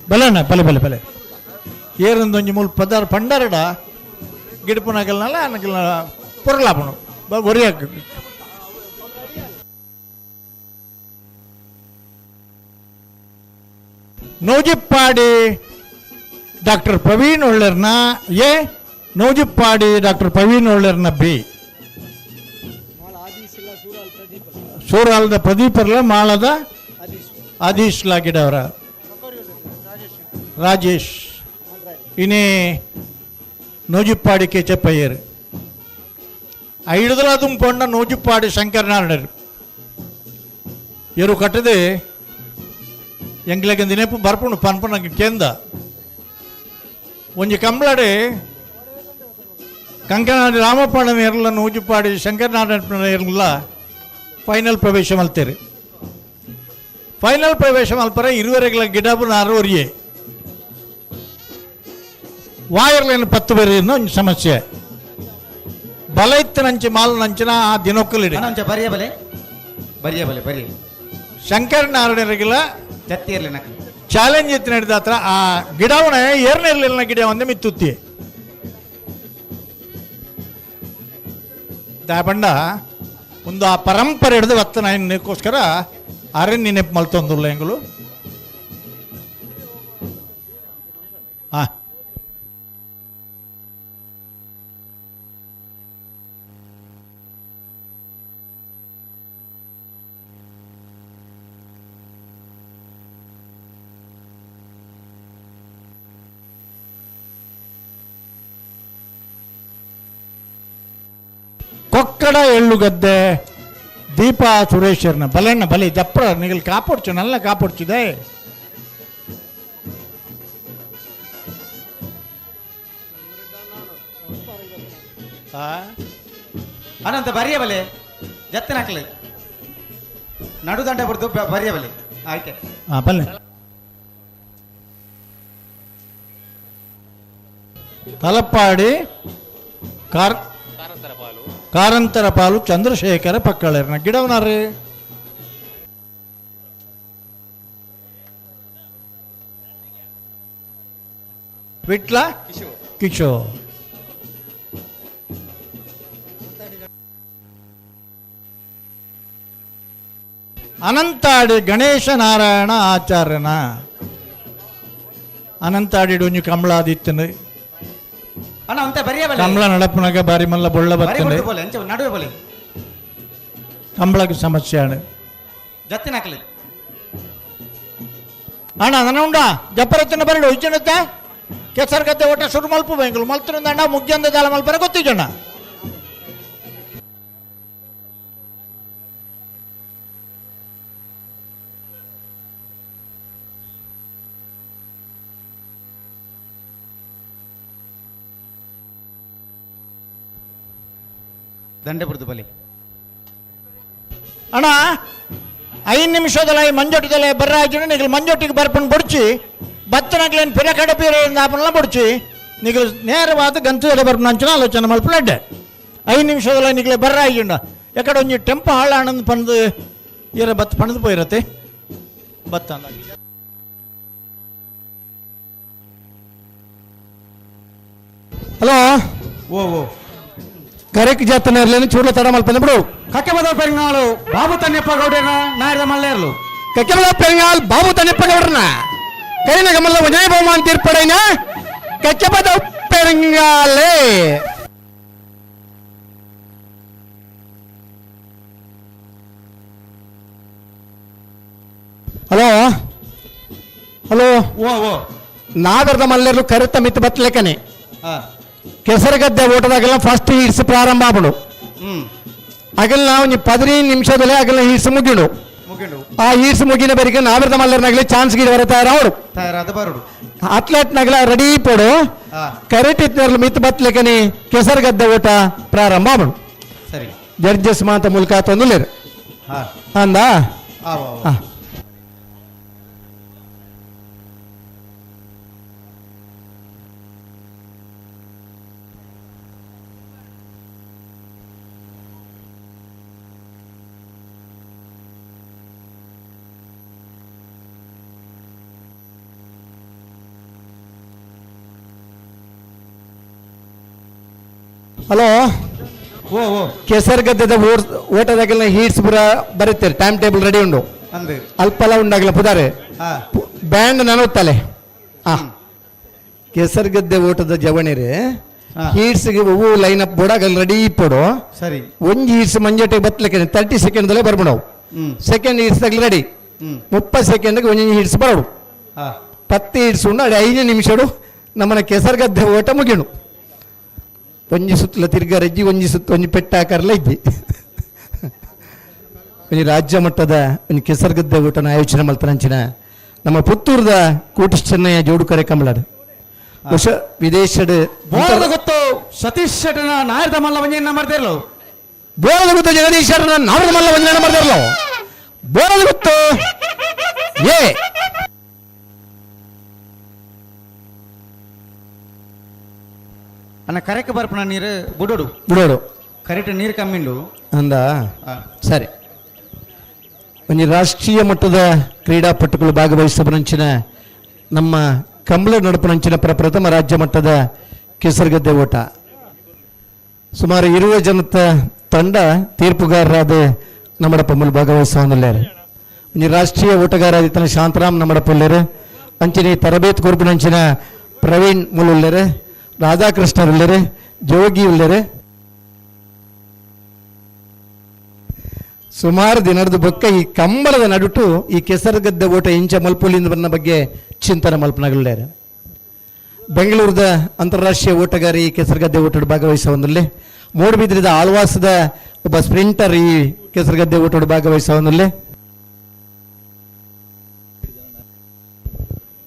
ಬಲೆಣ್ಣ ಬಲೆ ಬಲೆ ಬಲೆ ಏರೊಂದೊಂಜಿ ಮೂಲು ಪದಾರ್ ಪಂಡರಡ ಗಿಡಪುನಗಲ್ನಲ್ಲ ಅನಗಲ್ನ ಪೊರಲಾಪಣು ಒರಿಯಾಕ ನೂಜಿಪ್ಪಾಡಿ ಡಾಕ್ಟರ್ ಪ್ರವೀಣ್ ಒಳ್ಳೆರ್ನ ಎ ನೂಜಿಪ್ಪಾಡಿ ಡಾಕ್ಟರ್ ಪ್ರವೀಣ್ ಒಳ್ಳೆರ್ನ ಬಿ ಸೂರಾಲ್ದ ಪ್ರದೀಪರ್ಲ ಮಾಳದ ಆದೀಶ್ ಲಾಗಿಡವರ ರಾಜೇಶ್ ಇನಿ ನೂಜಿಪ್ಪಾಡಿ ಕೆಚಪ್ಪಯ್ಯರ್ ಐಡುದಲ ದುಂಪೊಂಡ ನೂಜಿಪ್ಪಾಡಿ ಶಂಕರನಾರಾಯಣರು ಇವರು ಕಟ್ಟದೆ ಎಂಗ್ಲೆಗೆ ದಿನೇಪು ಬರ್ಪುಂಡು ಪನ್ಪುನಂಗೆ ಕೇಂದ ಒಂಜಿ ಕಂಬ್ಳಡೆ ಕಂಕನಾಡಿ ರಾಮಪ್ಪಣ್ಣನ ಇರಲ್ಲ ನೂಜಿಪ್ಪಾಡಿ ಶಂಕರನಾರಾಯಣ ಇರಲ್ಲ ಫೈನಲ್ ಪ್ರವೇಶ ಮಲ್ತೇರಿ. ಫೈನಲ್ ಪ್ರವೇಶ ಮಲ್ಪರ ಇರುವರೆಗಳ ಗಿಡಬು ನಾರು ಒರಿಯೆ ವಾಯರ್ಲೇನು ಪತ್ತು ಬೇರೆ ಒಂಜಿ ಸಮಸ್ಯೆ ಬಲ ಇತ್ತನಂಚಿ ಮಾಲ್ ನಂಚಿನ ಆ ದಿನೊಕ್ಕಲಿಡಿ ಬರಿಯ ಬಲೆ ಬರಿಯ ಬಲೆ ಬರಿಯ ಶಂಕರನಾರಾಯಣರಿಗೆಲ್ಲ ಜತ್ತಿರ್ಲಿ ನಕಲಿ ಚಾಲೆಂಜ್ ಎತ್ತಿ ನಡೆದ ಹತ್ರ ಆ ಗಿಡವನ ಏರ್ನಿರ್ಲಿಲ್ಲ ಗಿಡ ಒಂದೇ ಮಿತ್ತುತ್ತಿ ದಾಬಂಡ ಒಂದು ಆ ಪರಂಪರೆ ಹಿಡಿದು ಒತ್ತನ ಇನ್ನಕ್ಕೋಸ್ಕರ ಅರಣ್ಯ ನೆನಪು ಮಲ್ತೊಂದುಲ್ಲ ಎಂಗುಲು ಹಾಂ ಕೊಕ್ಕಡ ಎಳ್ಳುಗದ್ದೆ ದೀಪಾ ಸುರೇಶರ್ನ ಬಲೆಣ್ಣ ಬಲೆ ದಪ್ಪ ನಿಗಲ್ ಕಾಪೊಡ್ಚು ನಲ್ಲ ಕಾಪೊಡ್ಚಿದೆ ಅನಂತ ಬರಿಯ ಬಲೆ ಜತ್ತನ ಹಾಕ್ಲಿ. ನಡುದಂಡೆ ಬರ್ದು ಬರಿಯಬಲಿ ಆಯ್ತೆ. ಹಾಂ ಬನ್ನಿ. ತಲಪಾಡಿ ಕಾರಂತರ ಪಾಲು ಚಂದ್ರಶೇಖರ ಪಕ್ಕಳೇರ್ನ ಗಿಡವನಾರ್ರಿ. ವಿಟ್ಲ ಕಿಶೋರ್. ಅನಂತಾಡಿ ಗಣೇಶ ನಾರಾಯಣ ಆಚಾರ್ಯನ ಅನಂತಾಡಿ ಒಂಜಿ ಕಮಲಾದಿತ್ತನು ಅಣ್ಣ ಅಂತ ಬರಿಯಬಲ್ಲ ಕಮಲ ನಡಪುನಾಗ ಬಾರಿ ಮಲ್ಲ ಬೊಳ್ಳ ಬತ್ತನೆ ನಡುವೆ ಬಲಿ ಕಂಬಳಕ್ಕೆ ಸಮಸ್ಯೆ ಅಣ್ಣ ಜತ್ತಿನ ಹಾಕಲಿ ಅಣ್ಣ ನನ್ನ ಉಂಡ ಜಪ್ಪರತ್ತಿನ ಬರಡು ಇಜ್ಜನತ್ತೆ ಕೆಸರು ಗದ್ದೆ ಒಟ್ಟ ಸುರು ಮಲ್ಪು ಬೆಂಗ್ಳು ಮಲ್ತರಿಂದ ಅಣ್ಣ ಮುಗ್ಯಂದ ದಾಲ ಮಲ್ಪರ ಗೊತ್ತಿಜಣ್ಣ. ದಂಡೆ ಬಲಿ ಅಣ್ಣ 5 ನಿಮಿಷದಲ್ಲ ಮಂಜೊಟ್ಟಿದಲ್ಲ ಬರ್ರಾಜನ ನಿಗಲು ಮಂಜೊಟ್ಟಿಗೆ ಬರ್ಪನ್ ಬಡ್ಚಿ ಬತ್ತನಗ್ಲೇನು ಪಿರ ಕಡೆ ಪೀರ ಆಪನ್ಲ ಬಡ್ಚಿ ನಿಗಲು ನೇರವಾದ ಗಂತದಲ್ಲೇ ಬರ್ಪನ ಅಂಚನ ಆಲೋಚನೆ ಮಲ್ಪಲಡ್ಡೆ 5 ನಿಮಿಷದಲ್ಲ ನಿಗಲೆ ಬರ್ರಾಜುಂಡ ಎಕಡೆ ಒಂಜಿ ಟೆಂಪೋ ಹಾಳ ಆನಂದ್ ಪಂದು ಇರ ಬತ್ತ ಪಣದು ಪೋಯಿರತ್ತೆ ಬತ್ತ ಹಲೋ ಓ ಓ ಕರೆಕ್ಟ್ ಜಾತನ ಇರಲೇನು ಚೂರ್ಲ ತಡ ಮಲ್ಪಂದ ಬಿಡು. ಕಕ್ಕೆಬದ ಪೆರಂಗಾಳು ಬಾಬು ತನ್ಯಪ್ಪ ಗೌಡರ ನಾಯರ ಮಲ್ಲೇರ್ಲು. ಕಕ್ಕೆಬದ ಪೆರಂಗಾಲ್ ಬಾಬು ತನ್ಯಪ್ಪ ಗೌಡರನ ಕೈನ ಗಮನದ ವಿಜಯ ಬಹುಮಾನ ತೀರ್ಪಡೈನ ಕಕ್ಕೆಬದ ಪೆರಂಗಾಲೆ. ಹಲೋ ಹಲೋ ಓ ಓ ನಾಗರದ ಮಲ್ಲೇರ್ಲು ಕರೆತ ಮಿತ್ ಬತ್ಲೇಕನೆ ಕೆಸರುಗದ್ದೆ ಓಟದಾಗೆಲ್ಲ ಫಸ್ಟ್ ಹೀಟ್ಸ್ ಪ್ರಾರಂಭ ಆಗ್ಬಿಡು. ಅಗಲ್ ನಾವು 15 ನಿಮಿಷದಲ್ಲೇ ಅಗಲ ಹೀಟ್ಸ್ ಮುಗಿಡು. ಆ ಹೀಟ್ಸ್ ಮುಗಿನ ಬರಿಗೆ ನಾಗರದ ಮಲ್ಲರ್ನಾಗಲಿ ಚಾನ್ಸ್ ಗಿಡ ಬರ ತಯಾರಾವಡು ಅಥ್ಲೆಟ್ ನಗಲ ರೆಡಿ ಪೋಡು ಕರೆಕ್ಟ್ ಇತ್ತು ಮಿತ್ ಬತ್ಲೇಕನಿ ಕೆಸರುಗದ್ದೆ ಓಟ ಪ್ರಾರಂಭ ಆಗ್ಬಿಡು. ಸರಿ ಜಡ್ಜಸ್ ಮಾತ ಮೂಲಕ ತಂದುಲೇರು ಅಂದ. ಹಲೋ ಓ ಓ ಕೆಸರುಗದ್ದೆದ ಓಟದಾಗೆಲ್ಲ ಹೀಟ್ಸ್ ಪೂರ ಬರುತ್ತೆ time table ready ಉಂಡು ಅಲ್ಪಲ ಉಂಡಾಗಲ ಪುದಾರೆ ಬ್ಯಾಂಡ್ ನಾನು ಹಾ ಕೆಸರುಗದ್ದೆ ಓಟದ ಜವಣಿರಿ ಹೀಟ್ಸ್ಗೆ ಹೂವು ಲೈನ್ ಅಪ್ ಬೋಡಾಗಲ್ಲ ರೆಡಿ ಪೋಡು. ಸರಿ ಒಂಜಿ heats ಮಂಜಟೆ ಬತ್ಲಕ್ಕೆ 30 second ಬರ್ಬಿಡವು. Second heats ತಗಲಿ ready 30 ಸೆಕೆಂಡ್ಗೆ ಒಂಜಿ ಹೀಟ್ಸ್ ಬರೋಡು 10 ಹೀಟ್ಸ್ ಉಂಡು ಅಡಿ 5 ನಿಮಿಷಡು ನಮ್ಮನ ಕೆಸರುಗದ್ದೆ ಓಟ ಮುಗಿಣು. ಒಂಜಿ ಸುತ್ತಲ ತಿರ್ಗಾರಜ್ಜಿ ಒಂಜಿ ಸುತ್ತ ಒಂಜಿ ಪೆಟ್ಟ ಆಕಾರಲ ಇದ್ದಿ ಒಂಜಿ ರಾಜ್ಯ ಮಟ್ಟದ ಒಂಜಿ ಕೆಸರುಗದ್ದೆ ಓಟನ ಆಯೋಜನೆ ಮಲ್ತನಂಚಿನ ನಮ್ಮ ಪುತ್ತೂರದ ಕೋಟಿ ಚೆನ್ನಯ್ಯ ಜೋಡುಕರೆ ಕಮಲಾಡು ಬಹುಶಃ ವಿದೇಶದ ಗೊತ್ತು ಸತೀಶ್ ಶೆಟ್ಟನ ನಾಯರದ ಮಲ್ಲ ಒಂಜಿ ಮಾಡ್ತಿರ್ಲು ಬೋರದ ಗೊತ್ತು ಜಗದೀಶ್ ಶೆಟ್ಟನ ನಾಯರದ ಮಲ್ಲ ಒಂಜಿ ಮಾಡ್ತಿರ್ಲು ಬೋರದ ಗೊತ್ತು ಏ ಅಣ್ಣ ಕರೆಕ್ ಬರ್ಪಣ ನೀರು ಬುಡೋಡು ಬುಡೋಡು ಕರೆಕ್ಟ್ ನೀರು ಕಮ್ಮಿಂಡು ಅಂದ. ಸರಿ ಒಂಜಿ ರಾಷ್ಟ್ರೀಯ ಮಟ್ಟದ ಕ್ರೀಡಾಪಟುಗಳು ಭಾಗವಹಿಸಬರಂಚಿನ ನಮ್ಮ ಕಂಬಳ ನಡಪನಂಚಿನ ಪ್ರಥಮ ರಾಜ್ಯ ಮಟ್ಟದ ಕೆಸರುಗದ್ದೆ ಓಟ ಸುಮಾರು 20 ಜನತ ತಂಡ ತೀರ್ಪುಗಾರರಾದ ನಮ್ಮಡಪ್ಪ ಮೂಲ ಭಾಗವಹಿಸವನ್ನಲ್ಲಾರೆ. ಒಂಜಿ ರಾಷ್ಟ್ರೀಯ ಓಟಗಾರಾದಿತ್ತನ ಶಾಂತರಾಮ್ ನಮ್ಮಡಪ್ಪಲ್ಲೇರು ಅಂಚಿನ ತರಬೇತಿ ಕೊರ್ಪಿನಂಚಿನ ಪ್ರವೀಣ್ ಮುಲುಲ್ಲೇರು ರಾಧಾಕೃಷ್ಣರುಳ್ಳೇರು ಜೋಗಿ ಉಳ್ಳೇರು ಸುಮಾರು ದಿನದ ಬೊಕ್ಕ ಈ ಕಂಬಳದ ನಡುಟು ಈ ಕೆಸರುಗದ್ದೆ ಓಟ ಇಂಚ ಮಲ್ಪುಲಿಂದ ಬನ್ನ ಬಗ್ಗೆ ಚಿಂತನೆ ಮಲ್ಪನಗಲ್ಲೇರು. ಬೆಂಗಳೂರದ ಅಂತಾರಾಷ್ಟ್ರೀಯ ಓಟಗಾರಿ ಈ ಕೆಸರುಗದ್ದೆ ಓಟಡು ಭಾಗವಹಿಸುವಲ್ಲಿ ಮೂಡುಬಿದ್ರಿದ ಆಳ್ವಾಸದ ಒಬ್ಬ ಸ್ಪ್ರಿಂಟರ್ ಈ ಕೆಸರುಗದ್ದೆ ಓಟಡು ಭಾಗವಹಿಸುವಲ್ಲಿ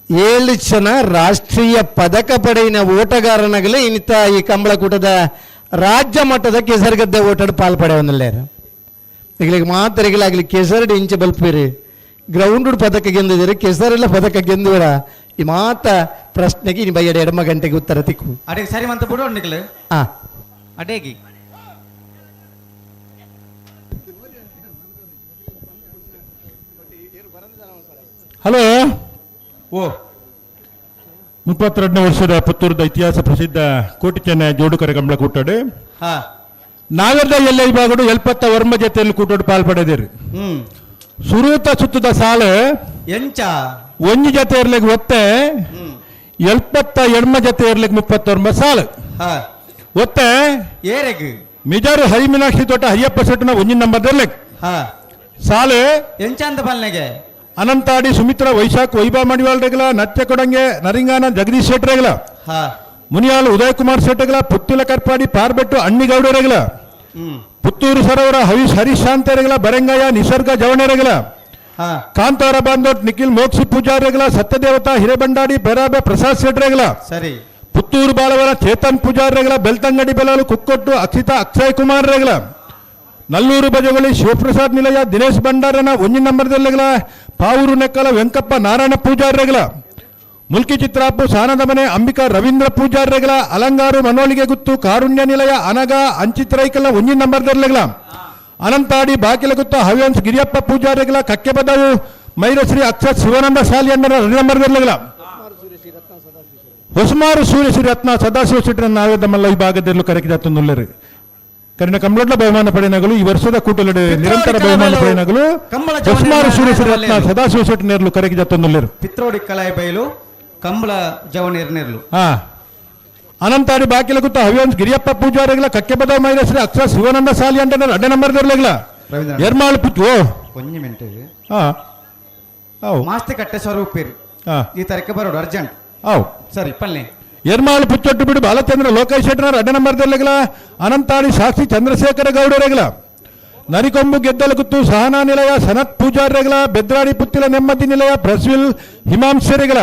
7 ಜನ ರಾಷ್ಟ್ರೀಯ ಪದಕ ಪಡೆಯಿನ ಓಟಗಾರನಾಗಲಿ ಇನ್ನಿತ ಈ ಕಂಬಳಕೂಟದ ರಾಜ್ಯ ಮಟ್ಟದ ಕೆಸರುಗದ್ದೆ ಓಟಡು ಪಾಲ್ಪಡೆಯವನ್ನಲ್ಲೇರು. ನಿಗಳಿಗೆ ಮಾತರಿಗಳಾಗಲಿ ಕೆಸರಡಿ ಇಂಚ ಬಲ್ಪೇರಿ ಗ್ರೌಂಡ್ ಪದಕ ಗೆಂದಿದ್ದೀರಿ, ಕೆಸರೆಲ್ಲ ಪದಕ ಗೆಂದುವರ. ಈ ಮಾತ ಪ್ರಶ್ನೆಗೆ ಇನ್ನು ಬೈಯಡೆ ಎಡಮ ಗಂಟೆಗೆ ಉತ್ತರ ತಿಕ್ಕು. ಅಡೆಗೆ ಸರಿ ಮಂತ ಬಿಡು ನಿಗಲು. ಹಾ ಅಡೇಗಿ ಹಲೋ. ಓ 32ನೇ ವರ್ಷದ ಪುತ್ತೂರದ ಇತಿಹಾಸ ಪ್ರಸಿದ್ಧ ಕೋಟಿ ಚೆನ್ನ ಜೋಡುಕರೆ ಕಂಬಳ ಕೂಟಾಡು ನಾಗರದ ಎಲ್ಲ ವಿಭಾಗಡು ಎಲ್ಪತ್ತ ವರ್ಮ ಜೊತೆಯಲ್ಲಿ ಕೂಟೋಡು ಪಾಲ್ಪಡೆದಿರಿ. ಸುರೂತ ಸುತ್ತದ ಸಾಲು ಎಂಚ ಒಂಜಿ ಜೊತೆ ಇರ್ಲಿಕ್ಕೆ ಒತ್ತೆ ಎಲ್ಪತ್ತ ಎಣ್ಮ ಜೊತೆ ಇರ್ಲಿಕ್ಕೆ 39 ಸಾಲು ಒತ್ತೆ ಏರೆಗ್ ಮಿಜಾರು ಹರಿಮೀನಾಕ್ಷಿ ತೋಟ ಹರಿಯಪ್ಪ ಸೆಟ್ಟನ ಒಂಜಿ ನಂಬರ್ ಇರ್ಲಿಕ್ಕೆ ಸಾಲು ಎಂಚ ಅಂತ ಪಾಲನೆಗೆ ಅನಂತಾಡಿ ಸುಮಿತ್ರ ವೈಶಾಖ್ ವೈಭಾ ಮಡಿವಾಳ್ ರೆಗಲ, ನಚ್ಚ ಕೊಡಂಗೆ ನರಿಂಗಾನ ಜಗದೀಶ್ ಶೆಟ್ಟರೆಗಲ, ಮುನಿಯಾಲ್ ಉದಯ್ ಕುಮಾರ್ ಶೆಟ್ಟಗಲ, ಪುತ್ತಿಲ ಕರ್ಪಾಡಿ ಪಾರ್ಬೆಟ್ಟು ಅಣ್ಣಿಗೌಡರೆಗಲ, ಪುತ್ತೂರು ಸರೋವರ ಹರೀಶ್ ಹರೀಶ್ ಶಾಂತರೆಗಲ, ಬರಂಗಯ್ಯ ನಿಸರ್ಗ ಜವಣರೆಗಲ, ಕಾಂತಾರ ಬಾಂದೋಟ್ ನಿಖಿಲ್ ಮೋಕ್ಷಿ ಪೂಜಾರೆಗಲ, ಸತ್ಯದೇವತಾ ಹಿರೇಬಂಡಾಡಿ ಬೆರಾಬೆ ಪ್ರಸಾದ್ ಶೆಟ್ಟರೆಗಲ, ಸರಿ ಪುತ್ತೂರು ಬಾಲವರ ಚೇತನ್ ಪೂಜಾರೆಗಲ, ಬೆಳ್ತಂಗಡಿ ಬೆಲಾಲು ಕುಕ್ಕೊಟ್ಟು ಅಕ್ಷಿತಾ ಅಕ್ಷಯ್ ಕುಮಾರ್ ರೆಗಲ, ನಲ್ಲೂರು ಬಜಗೊಳಿ ಶಿವಪ್ರಸಾದ್ ನಿಲಯ ದಿನೇಶ್ ಭಂಡಾರನ ಒಂಜಿ ನಂಬರ್ದಲ್ಲೆಗಲ, ಪಾವೂರು ನೆಕ್ಕಲ ವೆಂಕಪ್ಪ ನಾರಾಯಣ ಪೂಜಾರ್ರೆಗಲ, ಮುಲ್ಕಿ ಚಿತ್ರಾಪು ಸಾನದ ಮನೆ ಅಂಬಿಕಾ ರವೀಂದ್ರ ಪೂಜಾರ್ರೆಗಲ, ಅಲಂಗಾರು ಮನೋಳಿಗೆ ಗುತ್ತು ಕಾರುಣ್ಯ ನಿಲಯ ಅನಗ ಅಂಚಿತ್ರೈಕಲ ಒಂಜಿ ನಂಬರ್ದಲ್ಲೆಗಲ, ಅನಂತಾಡಿ ಬಾಕಿಲ ಗುತ್ತ ಹವ್ಯಂಶ್ ಗಿರಿಯಪ್ಪ ಪೂಜಾರ್ರೆಗಲ, ಕಕ್ಕೆಬದವು ಮೈರಶ್ರೀ ಅಕ್ಷತ್ ಶಿವಾನಂದ ಸಾಲಿಯಣ್ಣನ 2 ನಂಬರ್ದಲ್ಲೆಗಲ, ಹೊಸಮಾರು ಸೂರ್ಯಶ್ರೀ ರತ್ನ ಸದಾಶಿವ ಶೆಟ್ಟರ ನಾವೇದ ಮಲ್ಲ ವಿಭಾಗದಲ್ಲೂ ಕರೆಕಿದ ತುಲ್ಲರು. ಕರಿನ ಕಂಬಳದ ಬಹುಮಾನ ಪಡೆಯನಗಳು ಈ ವರ್ಷದ ಕೂಟಲಡೆ ನಿರಂತರ ಬಹುಮಾನ ಪಡೆಯನಗಳು ಹೊಸಮಾರು ಸೂರ್ಯಶ್ರೀ ರತ್ನ ಸದಾಶಿವ ಶೆಟ್ಟಿ ನೇರ್ಲು ಕರೆಕಿದ ತೊಂದುಲ್ಲೇರು. ಪಿತ್ರೋಡಿ ಕಲಾಯ ಬೈಲು ಕಂಬಳ ಜವನೇರ್ ನೇರ್ಲು. ಅನಂತಾಡಿ ಬಾಕಿಲ ಗುತ್ತ ಹವ್ಯಂಶ್ ಗಿರಿಯಪ್ಪ ಪೂಜಾರಿಗಳ, ಕಕ್ಕೆಬದ ಮೈರಶ್ರೀ ಅಕ್ಷರ ಶಿವಾನಂದ ಸಾಲಿ ಅಂಡ 2 ನಂಬರ್ ದರ್ಲೆಗಳ, ಎರ್ಮಾಳು ಪುತ್ತು ಒಂಜಿ ಮಿನಿಟ್ ಮಾಸ್ತಿ ಕಟ್ಟೆ ಸ್ವರೂಪೇರಿ ಈ ತರಕ್ಕೆ ಬರೋಡು ಅರ್ಜೆಂಟ್. ಸರಿ ಪಲ್ಲೆ ಎರ್ಮಾಳು ಪುಚ್ಚೊಟ್ಟು ಬಿಡು ಬಾಲಚಂದ್ರ ಲೋಕೇಶ್ ಶೆಟ್ಟರ 2 ನಂಬರ್ ದರ್ಲೆಗಳ, ಅನಂತಾಡಿ ಸಾಕ್ಷಿ ಚಂದ್ರಶೇಖರ ಗೌಡರೆಗಳ, ನರಿಕೊಂಬು ಗೆದ್ದಲ ಗುತ್ತು ಸಹನಾ ನಿಲಯ ಸನತ್ ಪೂಜಾರ್ರೆಗಳ, ಬೆದ್ರಾಡಿ ಪುತ್ತಿಲ ನೆಮ್ಮದಿ ನಿಲಯ ಪ್ರಸ್ವಿಲ್ ಹಿಮಾಂಶರೆಗಳ,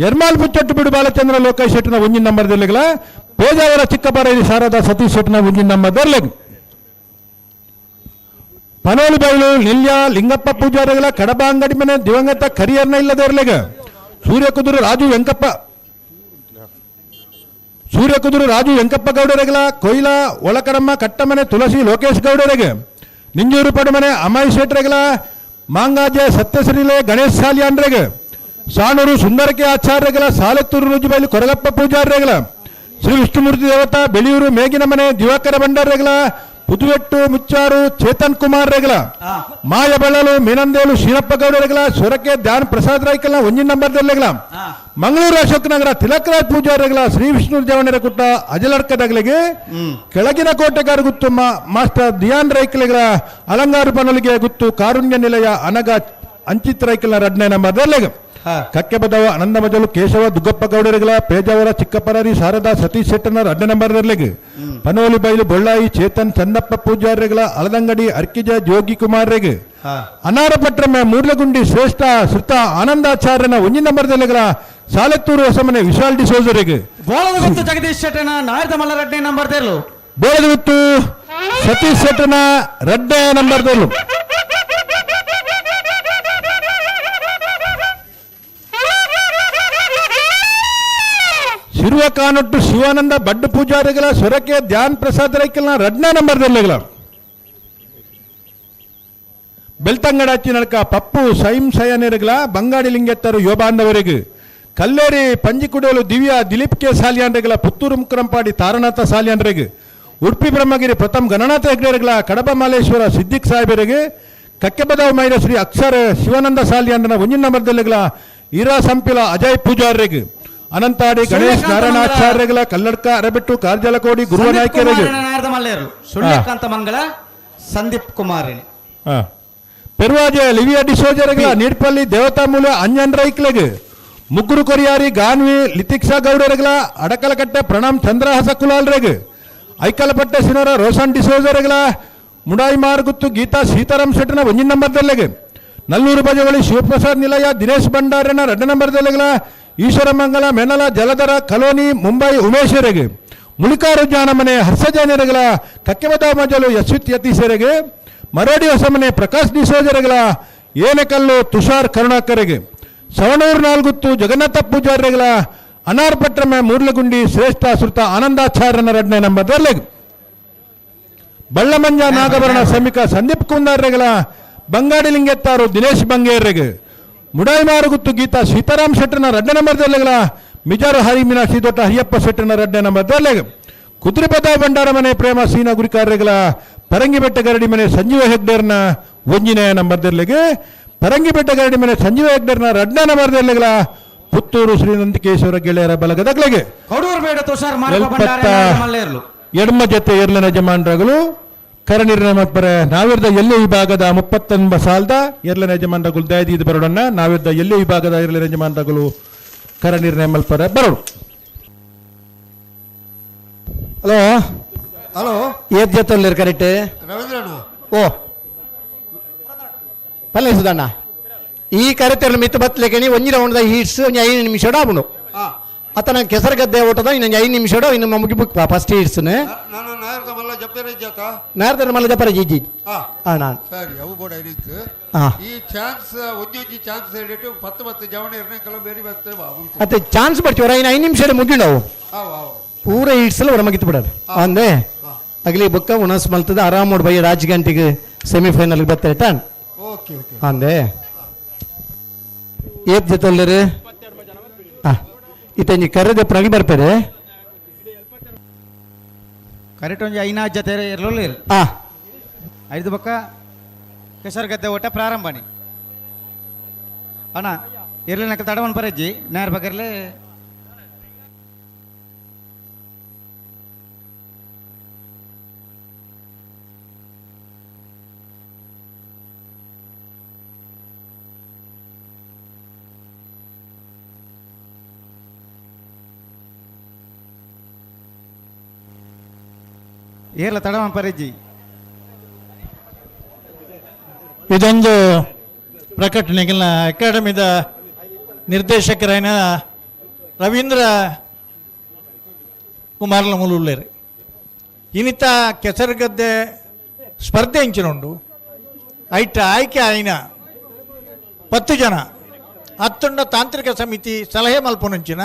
ಎರ್ಮಾಲ್ ಪುಚ್ಚೊಟ್ಟು ಬಿಡು ಬಾಲಚಂದ್ರ ಲೋಕೇಶ್ ಶೆಟ್ಟನ ಒಂಜಿನ ನಂಬರ್ ದರ್ಲೆಗಳ, ಪೇಜಾವರ ಚಿಕ್ಕಬಾರೇರಿ ಶಾರದಾ ಸತೀಶ್ ಶೆಟ್ಟನ ಒಂಜಿನ ನಂಬರ್ ದರ್ಲೆಗ್, ಪನೋಲು ಬೈಲು ನಿಲ್ಯ ಲಿಂಗಪ್ಪ ಪೂಜಾರಿಗಳ, ಕಡಬ ಅಂಗಡಿ ಮನೆ ದಿವಂಗತ ಕರಿಯರ್ನ ಇಲ್ಲದರ್ಲೆಗ, ಸೂರ್ಯಕುದುರು ರಾಜು ವೆಂಕಪ್ಪ ಸೂರ್ಯಕುದುರು ರಾಜು ವೆಂಕಪ್ಪ ಗೌಡರೆಗಳ, ಕೊಯ್ಲಾ ಒಳಕರಮ್ಮ ಕಟ್ಟಮನೆ ತುಳಸಿ ಲೋಕೇಶ್ ಗೌಡರೆಗೆ, ನಿಂಜೂರು ಪಡುಮನೆ ಅಮಯ್ ಶೆಟ್ಟರೆಗಳ, ಮಾಂಗಾಜೆ ಸತ್ಯಶ್ರೀಲೆ ಗಣೇಶ್ ಸಾಲಿಯಾನ್ರೆಗೆ, ಸಾಣೂರು ಸುಂದರಕೆ ಆಚಾರ್ಯಗಳ, ಸಾಲತ್ತೂರು ರುಜುಬೈಲು ಕೊರಗಪ್ಪ ಪೂಜಾರ್ರೆಗಳ, ಶ್ರೀ ವಿಷ್ಣುಮೂರ್ತಿ ದೇವತಾ ಬೆಳೆಯೂರು ಮೇಗಿನ ಮನೆ ದಿವಾಕರ ಭಂಡಾರ್ರೆಗಳ, ಪುದುವೆಟ್ಟು ಮುಚ್ಚಾರು ಚೇತನ್ ಕುಮಾರ್ ರೆಗಳ, ಮಾಯಬಳ್ಳಲು ಮೀನಂದೇಲು ಶೀನಪ್ಪ ಗೌಡರೆಗಳ, ಸೊರಕೆ ಧ್ಯಾನ್ ಪ್ರಸಾದ್ ರಾಯ್ಕಲ್ನ ಒಂಜಿನ ನಂಬರ್ ದರ್ಲೆಗಳ, ಮಂಗಳೂರು ಅಶೋಕ್ ನಗರ ತಿಲಕರಾಜ್ ಪೂಜಾರಿಗಳ, ಶ್ರೀ ವಿಷ್ಣು ಜವಣರ ಕುಟ್ಟ ಅಜಲರ್ಕದಗಳಿಗೆ, ಕೆಳಗಿನ ಕೋಟೆಗಾರ ಗುತ್ತು ಮಾಸ್ಟರ್ ದಿಯಾನ್ ರೈಕಲಿಗಳ, ಅಲಂಗಾರು ಪನಲಿಗೆ ಗುತ್ತು ಕಾರುಣ್ಯ ನಿಲಯ ಅನಗ ಅಂಚಿತ್ ರೈಕಲ್ನ 2ನೇ ನಂಬರ್ ದರ್ಲೆಗ, ಕಕ್ಕೆಬದವ ಆನಂದ ಮಜಲು ಕೇಶವ ದುಗ್ಗಪ್ಪ ಗೌಡರಿಗಳ, ಪೇಜಾವರ ಚಿಕ್ಕಪರಾರಿ ಶಾರದಾ ಸತೀಶ್ ಶೆಟ್ಟನ 2 ನಂಬರ್ ದರ್ಲೆಗ್, ಪನೋಲಿ ಬೈಲು ಬೊಳ್ಳಾಯಿ ಚೇತನ್ ಚಂದಪ್ಪ ಪೂಜಾರಿಗಳ, ಅಲದಂಗಡಿ ಅರ್ಕಿಜ ಜೋಗಿ ಕುಮಾರ್ರೆಗ್, ಅನಾರಪಟ್ರಮೆ ಮೂರ್ಲಗುಂಡಿ ಶ್ರೇಷ್ಠ ಶ್ರುತ ಆನಂದಾಚಾರ್ಯನ 1 ನಂಬರ್ ದರ್ಲೆಗಳ, ಸಾಲತ್ತೂರು ಹೊಸಮನೆ ವಿಶಾಲ್ ಡಿಸೋಜರಿಗೆ, ಬೋಳದಗುತ್ತು ಜಗದೀಶ್ ಶೆಟ್ಟನ ನಾಯದ ಮಲ್ಲ 2ನೇ ನಂಬರ್ ದೇರ್ಲು, ಬೋಳದಗುತ್ತು ಸತೀಶ್ ಶೆಟ್ಟನ 2ನೇ ನಂಬರ್ ದೇರ್ಲು. ಶಿರುವ ಕಾನೊಟ್ಟು ಶಿವಾನಂದ ಬಡ್ಡು ಪೂಜಾರಿಗಳ, ಸೊರಕೆ ಧ್ಯಾನ್ ಪ್ರಸಾದ್ ರೈಕಲ್ನ 2ನೇ ನಂಬರ್ ದರ್ಲೆಗಳ, ಬೆಳ್ತಂಗಡಾಚಿ ನಡಕ ಪಪ್ಪು ಸೈಂ ಸಯನೆರಗಳ, ಬಂಗಾಡಿ ಲಿಂಗೆತ್ತರು ಯೋಬಾಂದವರೆಗೆ, ಕಲ್ಲೇರಿ ಪಂಜಿಕುಡೋಲು ದಿವ್ಯಾ ದಿಲೀಪ್ ಕೆ ಸಾಲಿಯಾನ್ರೆಗಳ, ಪುತ್ತೂರು ಮುಕ್ರಂಪಾಡಿ ತಾರನಾಥ ಸಾಲಿಯಾನ್ರೆಗೆ, ಉಡುಪಿ ಬ್ರಹ್ಮಗಿರಿ ಪ್ರಥಮ್ ಗಣನಾಥ ಹೆಗ್ಡೆರೆಗಳ, ಕಡಬ ಮಾಲೇಶ್ವರ ಸಿದ್ದಿಕ್ ಸಾಹೇಬರಿಗೆ, ಕಕ್ಕೆಬದಾವ್ ಮೈರ ಶ್ರೀ ಅಕ್ಷರ ಶಿವಾನಂದ ಸಾಲಿಯಾನ್ರನ 1 ನಂಬರ್ ದರ್ಲೆಗಳ, ಈರಾ ಸಂಪಿಲ ಅಜಯ್ ಪೂಜಾರ್ರೆಗೆ, ಅನಂತಾಡಿ ಗಣೇಶ್ ನಾರಾಯಣಾಚಾರ್ಯಗಳ, ಕಲ್ಲಡ್ಕ ಅರಬೆಟ್ಟು ಕಾರ್ಜಲಕೋಡಿ ಗುರುವನಾಯ್ಕರಿಗೆ, ಸುಳ್ಯಕಾಂತ ಮಂಗಳ ಸಂದೀಪ್ ಕುಮಾರ್, ಪೆರ್ವಾಜೆ ಲಿವಿಯಾ ಡಿಸೋಜರ್ಗಳ, ನೀಡ್ಪಲ್ಲಿ ದೇವತಾಮೂಲ ಅಂಜನ್ ರೈಕ್ಲೆಗ್, ಮುಗ್ಗುರು ಕೊರಿಯಾರಿ ಗಾನ್ವಿ ಲಿತಿಕ್ಷಾ ಗೌಡರಗಳ, ಅಡಕಲಕಟ್ಟೆ ಪ್ರಣಾಮ್ ಚಂದ್ರಹಾಸ ಕುಲಾಲ್ರೆಗ್, ಐಕಲಪಟ್ಟೆ ಸಿನೋರ ರೋಷನ್ ಡಿಸೋಜರ್ಗಳ, ಮುಡಾಯಿ ಮಾರ್ಗುತ್ತು ಗೀತಾ ಸೀತಾರಾಮ್ ಶೆಟ್ಟನ 1 ನಂಬರ್ ದರ್ಲೆಗ್, ನಲ್ಲೂರು ಬಜವಳಿ ಶಿವಪ್ರಸಾದ್ ನಿಲಯ ದಿನೇಶ್ ಭಂಡಾರನ 2 ನಂಬರ್ ದರ್ಲೆಗಳ, ಈಶ್ವರಮಂಗಲ ಮೆನಲ ಜಲಧರ ಕಲೋನಿ ಮುಂಬೈ ಉಮೇಶರೆಗೆ, ಮುಳಿಕಾರು ಜಾನಮನೆ ಹರ್ಷಜಾನರೆಗಳ, ಕಕ್ಕೆಬದ ಮಜಲು ಯಶ್ವಿತ್ ಯತೀಶರೆಗೆ, ಮರೋಡಿ ಹೊಸಮನೆ ಪ್ರಕಾಶ್ ಡಿಸೋಜರಗಳ ಏನಕಲ್ಲು ತುಷಾರ್ ಕರುಣಾಕರೆಗೆ ಸವಣೂರು ನಾಲ್ಗುತ್ತು ಜಗನ್ನಾಥ ಪೂಜಾರಿಗಳ ಅನಾರ್ಪಟ್ರಮೆ ಮೂರ್ಲಗುಂಡಿ ಶ್ರೇಷ್ಠ ಸುರ್ತ ಆನಂದಾಚಾರ್ಯನ ಎರಡನೇ ನಂಬರ್ ಬಳ್ಳಮಂಜ ನಾಗಭರಣ ಸಮಿಕ ಸಂದೀಪ್ ಕುಂದಾರ್ರೆಗಳ ಬಂಗಾಡಿ ಲಿಂಗೆತ್ತಾರು ದಿನೇಶ್ ಬಂಗೇರ್ರೆಗೆ ಮುಡಾಯಿಮಾರುಗುತ್ತು ಗೀತಾ ಸೀತಾರಾಮ್ ಶೆಟ್ಟರ್ನ ಎರಡನೇ ನಂಬರ್ದಲ್ಲಿಗಳ ಮಿಜಾರು ಹರಿ ಮೀನಾಕ್ಷಿ ದೊಡ್ಡ ಹರಿಯಪ್ಪ ಶೆಟ್ಟರ್ನ ಎರಡನೇ ನಂಬರ್ದಲ್ಲಿಗೆ ಕುದುರೆಪದ ಭಂಡಾರ ಮನೆ ಪ್ರೇಮ ಸೀನಾ ಗುರಿಕಾರ್ಯಗಳ ಪರಂಗಿಬೆಟ್ಟ ಗರಡಿ ಮನೆ ಸಂಜೀವ ಹೆಗ್ಡೇರ್ನ ಒಂಜಿನೇ ನಂಬರ್ದಲ್ಲಿಗೆ ಪರಂಗಿಬೆಟ್ಟ ಗರಡಿ ಮನೆ ಸಂಜೀವ ಹೆಗ್ಡೇರ್ನ ಎರಡನೇ ನಂಬರ್ದಲ್ಲಿಗಳ ಪುತ್ತೂರು ಶ್ರೀ ನಂದಿಕೇಶ್ವರ ಗೆಳೆಯರ ಬಲಗದಗಳಿಗೆ ಎಡಮ ಜೊತೆ ಎರ್ಲನ ಯಜಮಾನರುಗಳು ಕರನಿರ್ಣಯ ಮತ್ಪರೆ ನಾವಿರ್ದ ಎಲ್ಲಿ ವಿಭಾಗದ 39 ಸಾಲದ ಎರ್ಲನ ಯಜಮಾನರುಗಳು ದಯದೀದ ಬರೋಡನ್ನ ನಾವಿರ್ದ ಎಲ್ಲಿ ವಿಭಾಗದ ಎರ್ಲನ ಯಜಮಾನರುಗಳು ಕರನಿರ್ಣಯ ಮಲ್ಪರೆ ಬರೋಡು. ಹಲೋ ಹಲೋ ಏತ್ ಜೊತೆ ಕರೆಕ್ಟ್ ರವೀಂದ್ರಣ್ಣ ಓ ಪಲ್ಲೆ ಸುಧಣ್ಣ ಈ ಕರೆತೆಲ್ಲ ಮಿತ್ತು ಬತ್ತಲೆಕಣಿ ಒಂಜಿ ರೌಂಡ್ದ ಹೀಟ್ಸ್ ಒಂಜಿ 5 ನಿಮಿಷ ಆಪುಂಡು ಅತನ ಕೆಸರುಗದ್ದೆ ಓಟದ ಇನ್ನೊಂದು 5 ನಿಮಿಷ ಇನ್ನು ಮುಗಿ ಬುಕ್ ಫಸ್ಟ್ ಹೀಟ್ಸ್ ನಾನು ನಾಯರ್ದ ಮಲ್ಲ ಜಪ್ಪೇರೆ ಜಾತ ನಾಯರ್ದ ಮಲ್ಲ ಜಪ್ಪರೆ ಜಿ ಜಿ ಆ ನಾನು ಸರಿ ಅವು ಬೋಡ ಐನಿತ್ತು ಈ ಚಾನ್ಸ್ ಒಂಜೊಂಜಿ ಚಾನ್ಸ್ ಹೇಳಿಟ್ಟು 10 10 ಜವಣ ಇರ್ನೆ ಕಲ ಬೇರಿ ಬತ್ತೆ ಅತ್ತೆ ಚಾನ್ಸ್ ಬರ್ತೀವರ ಇನ್ನು 5 ನಿಮಿಷ ಮುಗಿಂಡವು ಆವು ಆವು ಪೂರ ಹೀಟ್ಸಲ್ಲ ಹೊರ ಮುಗಿತು ಬಿಡೋದು ಅಂದೆ ಅಗಲಿ ಬೊಕ್ಕ ಉಣಸ್ ಮಲ್ತದ ಆರಾಮ್ ನೋಡಿ ಬೈ ರಾಜ್ ಗಂಟೆಗೆ ಸೆಮಿಫೈನಲ್ ಬರ್ತಾರೆ ಟಾನ್ ಓಕೆ ಓಕೆ ಅಂದೆ ಏತ್ ಜೊತೆ ಹಾಂ ಇತಂಜಿ ಕರೆದೆ ಪ್ರಗಿ ಬರ್ಪೇರೆ ಕರೆಕ್ಟ್ ಒಂಜಿ ಐನಾ ಜೊತೆ ಇರಲಿಲ್ಲ ಹಾಂ ಐದು ಬೊಕ್ಕ ಕೆಸರುಗದ್ದೆ ಓಟ ಪ್ರಾರಂಭನೆ ಅಣ್ಣ ಇರ್ಲಿನಕ ತಡವನ್ ಪರಜ್ಜಿ ನೇರ ಬಗ್ಗರ್ಲೆ ಏರ್ಲ ತಡವನ್ ಪರಜ್ಜಿ. ಇದೊಂದು ಪ್ರಕಟಣೆಗೆಲ್ಲ ಅಕಾಡೆಮಿದ ನಿರ್ದೇಶಕರಾಯನ ರವೀಂದ್ರ ಕುಮಾರ್ಲ ಮುಲುಳ್ಳೇರು ಇನ್ನಿತ ಕೆಸರುಗದ್ದೆ ಸ್ಪರ್ಧೆ ಇಂಚಿನುಂಡು ಐಟ ಆಯ್ಕೆ ಆಯ್ನ 10 ಜನ ಹತ್ತುಂಡ ತಾಂತ್ರಿಕ ಸಮಿತಿ ಸಲಹೆ ಮಲ್ಪುನಂಚಿನ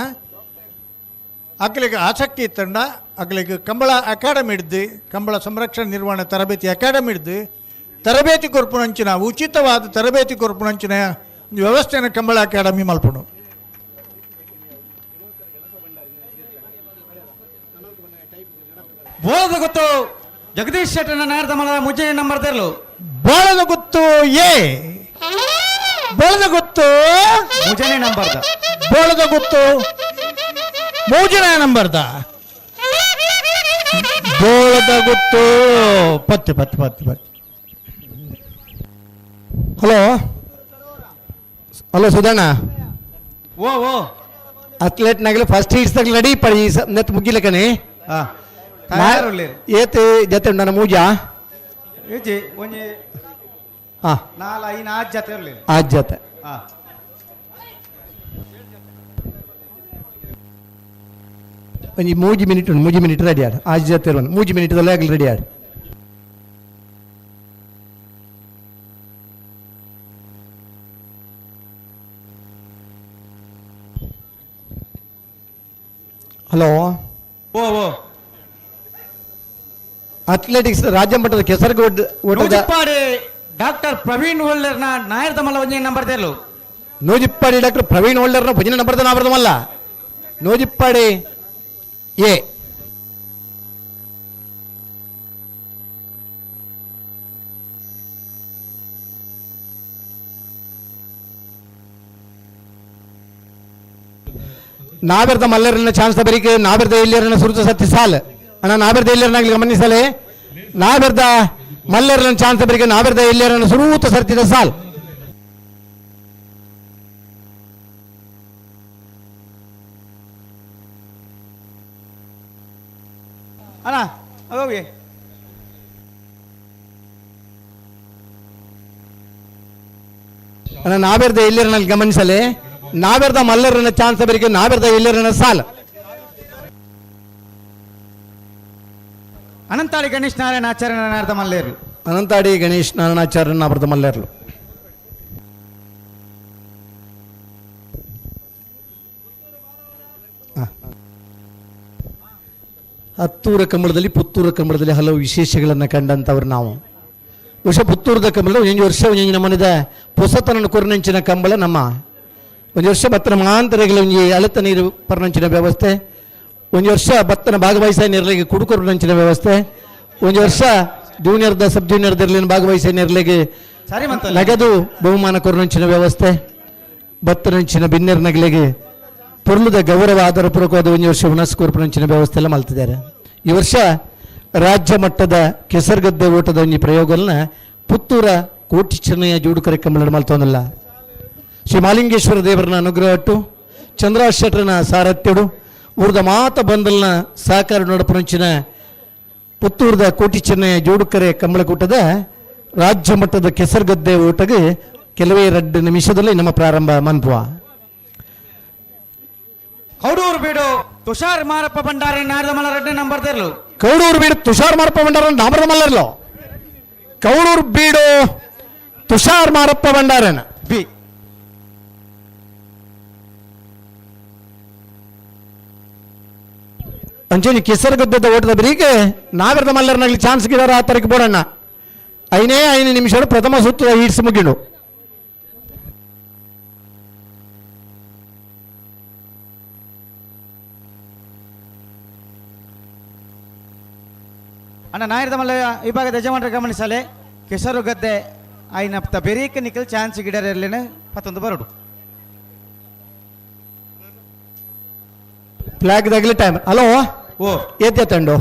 ಅಗ್ಲಿಗೆ ಆಸಕ್ತಿ ಇತ್ತಂಡ ಅಗ್ಲಿಗೆ ಕಂಬಳ ಅಕಾಡೆಮಿ ಹಿಡ್ದು ಕಂಬಳ ಸಂರಕ್ಷಣೆ ನಿರ್ವಹಣೆ ತರಬೇತಿ ಅಕಾಡೆಮಿ ಹಿಡ್ದು ತರಬೇತಿ ಕೊರ್ಪುನಂಚಿನ ಉಚಿತವಾದ ತರಬೇತಿ ಕೊರ್ಪುನಂಚಿನ ಒಂದು ವ್ಯವಸ್ಥೆಯನ್ನು ಕಂಬಳ ಅಕಾಡೆಮಿ ಮಲ್ಪುಂಡು. ಬೋಳದ ಗೊತ್ತು ಜಗದೀಶ್ ಶೆಟ್ಟನ ನಾಯರ್ದ ಮಲ ಮುಜ್ಜೆ ನಂಬರ್ ತೆರಲು ಬೋಳದ ಗೊತ್ತು ಎ ಬೋಳದ ಗೊತ್ತು ಮುಜನೆ ನಂಬರ್ದ ಬೋಳದ ಗೊತ್ತು ಮೂಜನೇ ನಂಬರ್ದ ಬೋಳದ ಗೊತ್ತು ಪತ್ತೆ ಪತ್ತೆ ಪತ್ತೆ ಪತ್ತೆ. ಹಲೋ ಹಲೋ ಸುಧಣ್ಣ ಓ ಓ ಅಥ್ಲೆಟ್ನಾಗಲಿ ಫಸ್ಟ್ ಹೀಟ್ಸ್ ತಗಲಿ ರೆಡಿ ಪಡಿ ನೆತ್ ಮುಗಿಲಕನೆ ಏತ್ ಜೊತೆ ನನ್ನ ಮೂಜಾ ಏಜಿ ಒಂಜಿ ಹಾಂ ನಾಲ್ ಐದು ಆರು ಜೊತೆ ಇರಲಿ ಆರು ಜೊತೆ ಹಾಂ ಒಂಜಿ ಮೂಜಿ ಮಿನಿಟ್ ಉಂಟು ಮೂಜಿ ಮಿನಿಟ್ ರೆಡಿ ಆಡು ಆರು ಜೊತೆ ಇರುವನು ಮೂಜಿ ಮಿನಿಟ್ ಆಗಲಿ ರೆಡಿ ಆಡು. ಹಲೋ ಓ ಓ ಅಥ್ಲೆಟಿಕ್ಸ್ ರಾಜ್ಯ ಮಟ್ಟದ ಕೆಸರುಗೋಡ್ ಓಟದ ಡಾಕ್ಟರ್ ಪ್ರವೀಣ್ ಹೋಲ್ಡರ್ನ ನಾಯರ್ದ ಮಲ್ಲ ಒಂಜಿ ನಂಬರ್ ತೆರಲು ನೂಜಿಪ್ಪಾಡಿ ಡಾಕ್ಟರ್ ಪ್ರವೀಣ್ ಹೋಲ್ಡರ್ನ ಭಜನೆ ನಂಬರ್ ನಾವರ್ದಮಲ್ಲ ನೂಜಿಪ್ಪಾಡಿ ಎ ನಾವೆರ್ದ ಮಲ್ಲರನ್ನ ಚಾನ್ಸ್ ಬರೀಕೆ ನಾವೆರ್ದ ಇಲ್ಲಿಯರನ್ನ ಸುರುತ ಸತ್ತಿ ಸಾಲ್ ಅಣ್ಣ ನಾವೆರ್ದ ಇಲ್ಲಿಯರನ್ನಾಗಲಿ ಗಮನಿಸಲೇ ನಾವೆರ್ದ ಮಲ್ಲರನ್ನ ಚಾನ್ಸ್ ಬರೀಕೆ ನಾವೆರ್ದ ಇಲ್ಲಿಯರನ್ನ ಸುರೂತ ಸರ್ತಿದ ಸಾಲ್. ಅಣ್ಣ ಹೋಗಿ ಅಣ್ಣ ನಾವೆರ್ದ ಇಲ್ಲಿಯರನ್ನ ಗಮನಿಸಲೇ ನಾವೆರ್ದ ಮಲ್ಲರನ್ನ ಚಾನ್ಸ್ ಬರೀಕೆ ನಾವೆರ್ದ ಇಲ್ಲಿಯರನ್ನ ಸಾಲ್. ಅನಂತಾಳಿ ಗಣೇಶ್ ನಾರಾಯಣ ಆಚಾರ್ಯ ನಾಯರ್ದ ಮಲ್ಲೇರು. Anantadi Ganesh ನಾರಾಯಣಾಚಾರ್ಯನ ಅವರದ ಮಲ್ಲೇರ್ಲು. ಹತ್ತೂರ ಕಂಬಳದಲ್ಲಿ ಪುತ್ತೂರ ಕಂಬಳದಲ್ಲಿ ಹಲವು ವಿಶೇಷಗಳನ್ನು ಕಂಡಂಥವ್ರು ನಾವು. ಬಹುಶಃ ಪುತ್ತೂರದ ಕಂಬಳ ಒಂದೊಂದು ವರ್ಷ ಒಂದೊಂದು ನಮ್ಮನಿದ ಪೊಸತನನ್ನು ಕೊರನಂಚಿನ ಕಂಬಳ ನಮ್ಮ ಒಂದು ವರ್ಷ ಬತ್ತನ ಮಾಂತರಗಳ ಒಂಜಿ ಅಳತ ನೀರು ಪರ್ನಂಚಿನ ವ್ಯವಸ್ಥೆ, ಒಂದು ವರ್ಷ ಬತ್ತನ ಭಾಗವಹಿಸ ನೀರ್ಲಿಗೆ ಕುಡುಕೊರನಂಚಿನ ವ್ಯವಸ್ಥೆ, ಒಂದು ವರ್ಷ ಜೂನಿಯರ್ದ ಸಬ್ ಜೂನಿಯರ್ದ ಭಾಗವಹಿಸ ನೀರ್ಲಿಗೆ ನಗದು ಬಹುಮಾನ ಕೊರನಂಚಿನ ವ್ಯವಸ್ಥೆ, ಬತ್ತನಂಚಿನ ಬಿನ್ನೆರ್ನಗಲಿಗೆ ಪೊರ್ಲುದ ಗೌರವ ಆಧಾರ ಪೂರ್ವಕವಾದ ಒಂದು ವರ್ಷ ಉಣಸ್ ಕೊರ್ಪನಂಚಿನ ವ್ಯವಸ್ಥೆ ಎಲ್ಲ ಮಲ್ತಿದ್ದಾರೆ. ಈ ವರ್ಷ ರಾಜ್ಯ ಮಟ್ಟದ ಕೆಸರುಗದ್ದೆ ಓಟದ ಒಂಜಿ ಪ್ರಯೋಗಗಳನ್ನ ಪುತ್ತೂರ ಕೋಟಿ ಚೆನ್ನಯ್ಯ ಜೋಡು ಕಾರ್ಯಕ್ರಮ ಮಲ್ತೊಂದಲ್ಲ. ಶ್ರೀ ಮಾಲಿಂಗೇಶ್ವರ ದೇವರನ್ನ ಅನುಗ್ರಹಟ್ಟು ಚಂದ್ರಾಶೆಟ್ಟರನ ಸಾರಥ್ಯಡು ಊರ್ದ ಮಾತ ಬಂದಲ್ನ ಸಹಕಾರ ನಡಪುರಂಚಿನ ಪುತ್ತೂರದ ಕೋಟಿ ಚೆನ್ನಯ್ಯ ಜೋಡುಕರೆ ಕಂಬಳಕೂಟದ ರಾಜ್ಯ ಮಟ್ಟದ ಕೆಸರುಗದ್ದೆ ಓಟಗೆ ಕೆಲವೇ 2 ನಿಮಿಷದಲ್ಲಿ ನಮ್ಮ ಪ್ರಾರಂಭ ಮನ್ಪುವ. ಕೌಡೂರು ಬೀಡು ತುಷಾರ್ ಮಾರಪ್ಪ ಭಂಡಾರಿ ನಾರದಮಲ್ಲ 2 ನಂಬರ್ ತೆರಲು. ಕೌಡೂರು ಬೀಡು ತುಷಾರ್ ಮಾರಪ್ಪ ಭಂಡಾರ ನಾಮರದ ಮಲ್ಲರ್ಲು. ಕೌಡೂರು ಬೀಡು ತುಷಾರ್ ಮಾರಪ್ಪ ಭಂಡಾರನ ಬಿ. ಅಂಚೆನಿ ಕೆಸರುಗದ್ದದ ಓಟದ ಬರೀಗೆ ನಾಗರದ ಮಲ್ಲರ್ನಾಗಲಿ ಚಾನ್ಸ್ ಗಿಡಾರ ಆ ತರಕ್ಕೆ ಬೋಡಣ್ಣ. 5 ನಿಮಿಷ ಪ್ರಥಮ ಸುತ್ತದ ಹೀಟ್ಸ್ ಮುಗಿಡು. ಅಣ್ಣ ನಾಯರದ ಮಲ್ಲ ವಿಭಾಗದ ಯಜಮಾನರ ಗಮನಿಸಲೆ ಕೆಸರುಗದ್ದೆ ಆಯ್ನ ಬೆರೀಕ ನಿಖಲ್ ಚಾನ್ಸ್ ಗಿಡರ್ ಇರಲಿನ 19 ಬರಡು. ಫ್ಲಾಗ್ ದಾಗಲಿ ಟೈಮ್. ಹಲೋ ಓ ಏತ್ ತಂಡು?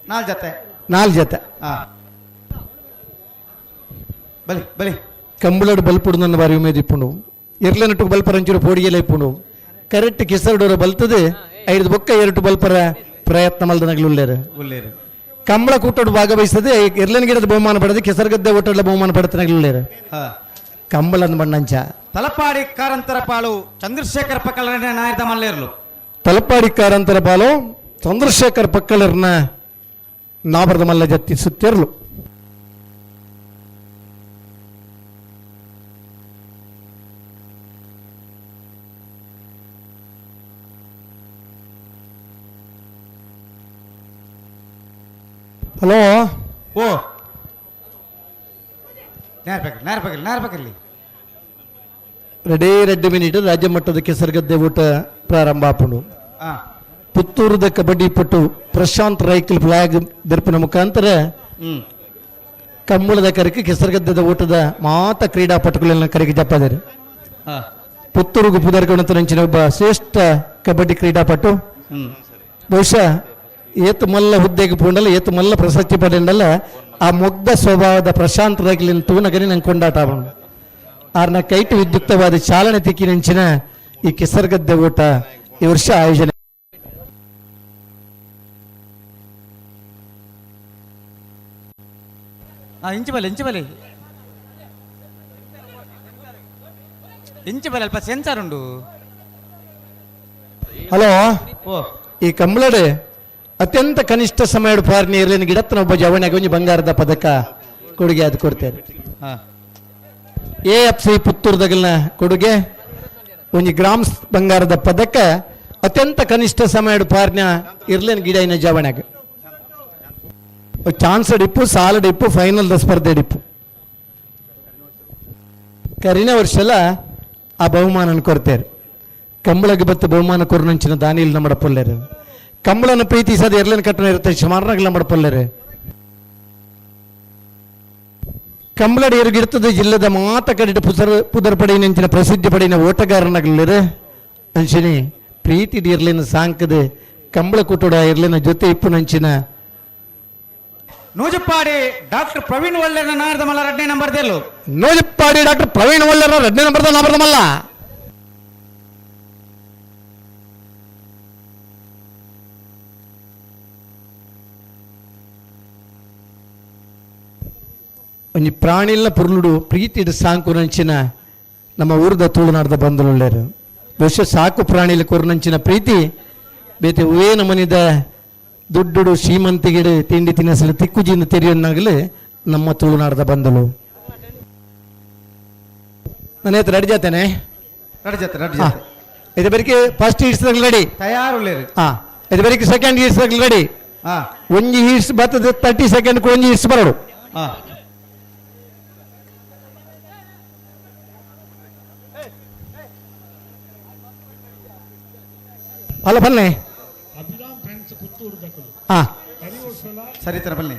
4 ಜೊತೆ. 4 ಜೊತೆ. ಬಲಿ ಬಲಿ ಕಂಬಳಡು ಬಲ್ಪುಡು ನನ್ನ ಬಾರಿ ಉಮೇದ್ ಇಪ್ಪುಂಡು. ಎರ್ಲೆನಟ್ಟು ಬಲ್ಪರ ಅಂಚೂರು ಪೋಡಿಗೆಲ್ಲ ಇಪ್ಪುಂಡು. ಕರೆಕ್ಟ್ ಕೆಸರುಡೋರ ಬಲ್ತದೆ 5 ಬೊಕ್ಕ 2 ಬಲ್ಪರ ಪ್ರಯತ್ನ ಮಲ್ದನಗಲು ಉಲ್ಲೇರು. ಕಂಬಳ ಕೂಟೋಡು ಭಾಗವಹಿಸದೆ ಎರ್ಲನ್ ಗಿಡದ ಬಹುಮಾನ ಪಡೆದು ಕೆಸರುಗದ್ದೆ ಓಟದ ಬಹುಮಾನ ಪಡೆತನಗಲು ಕಂಬಳದ ಬಣ್ಣಂಚ. ತಲಪಾಡಿ ಕಾರಂತರ ಪಾಲು ಚಂದ್ರಶೇಖರ್ ಪಕ್ಕಲರನ್ನ ನಾಯದ ಮಲ್ಲೇರ್ಲು. ತಲಪಾಡಿ ಕಾರಂತರ ಪಾಲು ಚಂದ್ರಶೇಖರ್ ಪಕ್ಕಲರ್ನ ನಾಬರದ ಮಲ್ಲ ಜತ್ತಿ ಸುತ್ತಿರ್ಲು. ಹಲೋ ಓ ನೇರ ರೆಡೇ 2 ಮಿನಿಟ್ ರಾಜ್ಯ ಮಟ್ಟದ ಕೆಸರುಗದ್ದೆ ಊಟ ಪ್ರಾರಂಭ ಆಪುಂಡು. ಪುತ್ತೂರದ ಕಬಡ್ಡಿ ಪಟು ಪ್ರಶಾಂತ್ ರೈಕಲ್ ಫ್ಲಾಗ್ ದರ್ಪಣ ಮುಖಾಂತರ ಕಂಬಳದ ಕರೆಗೆ ಕೆಸರುಗದ್ದೆದ ಊಟದ ಮಾತ ಕ್ರೀಡಾಪಟುಗಳನ್ನ ಕರೆಗೆ ಜಪ್ಪದರು. ಪುತ್ತೂರುಗು ಪುದರ್ಗಣತನಂಚಿನ ಒಬ್ಬ ಶ್ರೇಷ್ಠ ಕಬಡ್ಡಿ ಕ್ರೀಡಾಪಟು. ಬಹುಶಃ ಏತು ಮಲ್ಲ ಹುದ್ದೆಗೆ ಪೂಂಡಲ್ಲ ಏತು ಮಲ್ಲ ಪ್ರಶಸ್ತಿ ಪಡೆಂಡಲ್ಲ ಆ ಮುಗ್ಧ ಸ್ವಭಾವದ ಪ್ರಶಾಂತ್ ರೈಕ್ಲಿನ ತೂನಗನಿ ನಂಗೆ ಕೊಂಡಾಟ ಆರ್ನ ಕೈಟು ವಿದ್ಯುಕ್ತವಾದ ಚಾಲನೆ ತಿಕ್ಕಿನಂಚಿನ ಈ ಕೆಸರುಗದ್ದೆ ಊಟ ಈ ವರ್ಷ ಆಯೋಜನೆ. ಇಂಚು ಬಲೆ ಇಂಚು ಬಲೆ ಇಂಚು ಬಲೆ ಅಲ್ಪ ಸೆನ್ಸಾರ್ ಉಂಡು. ಹಲೋ ಓ ಈ ಕಂಬಳಡೆ ಅತ್ಯಂತ ಕನಿಷ್ಠ ಸಮಯ ಫಾರಿನ ಇರಲಿನ ಗಿಡತ್ತನ ಒಬ್ಬ ಜವಣಿಗೆ ಒಂಜಿ ಬಂಗಾರದ ಪದಕ ಕೊಡುಗೆ ಅದು ಕೊಡ್ತೇನೆ. ಎಎಫ್ಸಿ ಪುತ್ತೂರ್ದಗಲ್ನ ಕೊಡುಗೆ ಒಂಜಿ ಗ್ರಾಮ್ಸ್ ಬಂಗಾರದ ಪದಕ ಅತ್ಯಂತ ಕನಿಷ್ಠ ಸಮಯ ಫಾರಿನ ಇರ್ಲೇನ್ ಗಿಡ ಇನ್ನ ಜವಣಿಗೆ ಚಾನ್ಸ್ ಡಿಪ್ಪು ಸಾಲ ಡಿಪ್ಪು ಫೈನಲ್ the ಸ್ಪರ್ಧೆ ಡಿಪ್ಪು ಕರಿನ ವರ್ಷಲ ಆ ಬಹುಮಾನ ಕೊಡ್ತೇವೆ. ಕಂಬಳಗೆ ಬತ್ತು ಬಹುಮಾನ ಕೊರನಂಚಿನ ದಾನಿಲ್ ನಮ್ಮ ಪೊಲ್ಲೇರು. ಕಂಬಳನ್ನು ಪ್ರೀತಿಸದ ಎರ್ಲಿನ ಕಟ್ಟಣ ಇರುತ್ತೆ ಶಮಾರನಾಗಲ್ಲ ಮಡಪಲ್ಲೇರೆ. ಕಂಬಳಡಿ ಎರುಗಿರ್ತದೆ ಜಿಲ್ಲೆದ ಮಾತ ಕಡಿಟ ಪುದರ್ ಪಡೆಯಿನಂಚಿನ ಪ್ರಸಿದ್ಧಿ ಪಡೆಯಿನ ಓಟಗಾರನಾಗಲಿರೆ ಅಂಚಿನಿ ಪ್ರೀತಿ ಇರ್ಲಿನ ಸಾಂಕದೆ ಕಂಬಳ ಕುಟುಡ ಇರ್ಲಿನ ಜೊತೆ ಇಪ್ಪುನಂಚಿನ ನೂಜುಪ್ಪಾಡಿ ಡಾಕ್ಟರ್ ಪ್ರವೀಣ್ ವಲ್ಲರ್ನ ನಾರದಮಲ್ಲ 2ನೇ ನಂಬರ್ ದೆಲ್ಲು. ನೂಜುಪ್ಪಾಡಿ ಡಾಕ್ಟರ್ ಪ್ರವೀಣ್ ವಲ್ಲರ್ನ 2ನೇ ನಂಬರ್ದ ನಾರದಮಲ್ಲ. ಒಂಜಿ ಪ್ರಾಣಿಲ್ನ ಪುರ್ಲುಡು ಪ್ರೀತಿಡ್ ಸಾಂಕುನಂಚಿನ ನಮ್ಮ ಊರದ ತುಳುನಾಡ್ದ ಬಂಧುಲುಲ್ಲೇರು. ಬಹುಶಃ ಸಾಕು ಪ್ರಾಣಿಲ ಕೊರ್ನಂಚಿನ ಪ್ರೀತಿ ಬೇತೆ ಹೂವೇ ನಮನಿದ ದುಡ್ಡು ಶ್ರೀಮಂತಿಗೆ ತಿಂಡಿ ತಿನಿಸಲು ತಿಕ್ಕುಜಿಂದ ತೆರೆಯನ್ನಾಗಲೇ ನಮ್ಮ ತುಳುನಾಡದ ಬಂದಳು. ನನ್ನ ಹತ್ರ ರೆಡಿ ಜಾತೇನೆ. ರೆಡಿ ಜಾತೆ, ರೆಡಿ ಜಾತೆ. ಇದು ಬೆರಿಕೆ ಫಸ್ಟ್ ಹೀಟ್ಸ್ ರೆಡಿ ತಯಾರು. ಹಾ, ಇದು ಬೆರಿಕೆ ಸೆಕೆಂಡ್ ಹೀಟ್ಸ್ ರೆಡಿ. ಒಂಜಿ ಹೀಟ್ಸ್ ಬರ್ತದೆ 30 ಸೆಕೆಂಡ್ ಒಂಜಿ ಹೀಟ್ಸ್ ಬರೋಡು. ಅಲ್ಲ ಬನ್ನಿ. ಹಾ ಸರಿ ತರ ಬನ್ನಿ.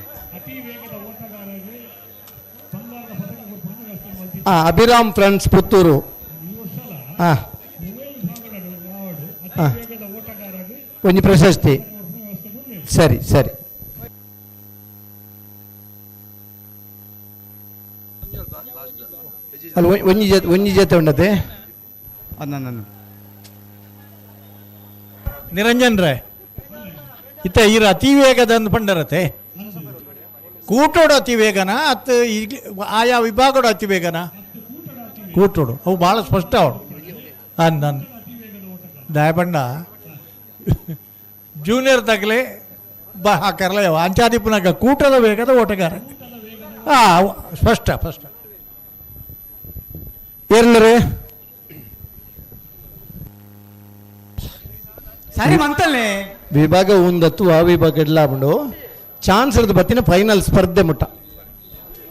ಹಾ, ಅಭಿರಾಮ್ ಫ್ರೆಂಡ್ಸ್ ಪುತ್ತೂರು. ಹಾ ಹಾ, ಒಂಜಿ ಪ್ರಶಸ್ತಿ. ಸರಿ ಸರಿ. ಅಲ್ಲ ಒಂಜಿ ಜೊತೆ, ಒಂಜಿ ಜೊತೆ ಉಂಡತೆ. ನಿರಂಜನ್ ರೇ ಇತ್ತ ಈರ ಅತಿ ವೇಗದ ಅಂದ್ ಪಂಡರತೆ ಕೂಟೋಡು ಅತಿ ವೇಗನ ಅತ್ ಈಗ ಆಯಾ ವಿಭಾಗಡು ಅತಿ ವೇಗನ ಕೂಟೋಡು ಅವು ಭಾಳ ಸ್ಪಷ್ಟ ಅವಳು. ನನ್ನ ದಯಪಂಡ ಜೂನಿಯರ್ ತಗಲೆ ಬ ಹಾಕರ್ಲ ಅಂಚಾದಿಪ್ಪನಾಗ ಕೂಟದ ವೇಗದ ಓಟಗಾರ. ಹಾಂ, ಸ್ಪಷ್ಟ ಸ್ಪಷ್ಟ. ಏರ್ಲರೇ ಸರಿ ಮಂತಲ್ಲೇ ವಿಭಾಗ ಒಂದತ್ತು ಆ ವಿಭಾಗ ಇಡ್ಲಾಬಂಡು ಚಾನ್ಸ್ ಹಿಡಿದು ಬತ್ತಿನ ಫೈನಲ್ ಸ್ಪರ್ಧೆ ಮುಟ್ಟ.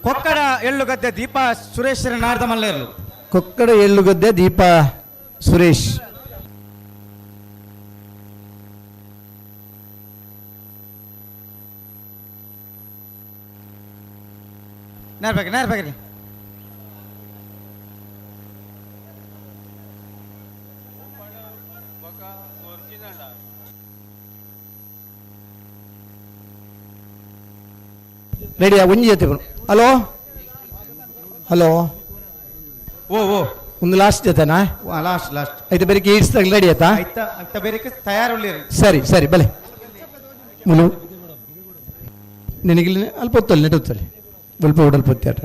ಕೊಕ್ಕಡ ಎಳ್ಳುಗದ್ದೆ ದೀಪಾ ಸುರೇಶ್ ನಾರ್ದ ಮಲ್ಲೇರ್ಲು. ಕೊಕ್ಕಡ ಎಳ್ಳುಗದ್ದೆ ದೀಪಾ ಸುರೇಶ್. ನೇರ್ಬೇಕು ನೇರ್ಬೇಕ್ರಿ. ರೆಡಿಯಾ? ಒಂಜಿ ಜೊತೆ ಹಲೋ ಹಲೋ ಓ ಓ ಒಂದು ಲಾಸ್ಟ್ ಜೊತೆನಾ? Last last. ಆಯ್ತು, ಬೆರಿಕೆ ಈಡ್ಸ್ ರೆಡಿ ಆಯ್ತಾ? ಆಯ್ತಾ ಆಯ್ತಾ, ಬೇರೆ ತಯಾರು. ಸರಿ ಸರಿ ಬಲೆ ಮುಲು ನಿನಗಿಲ್ಲಿ ಅಲ್ಪ ಹೊತ್ತಲ್ಲಿ ನೆಟ್ ಹೊತ್ತಲ್ಲಿ ಸ್ವಲ್ಪ ಉಡಲ್ಪ ಹೊತ್ತಿ ಆಟ.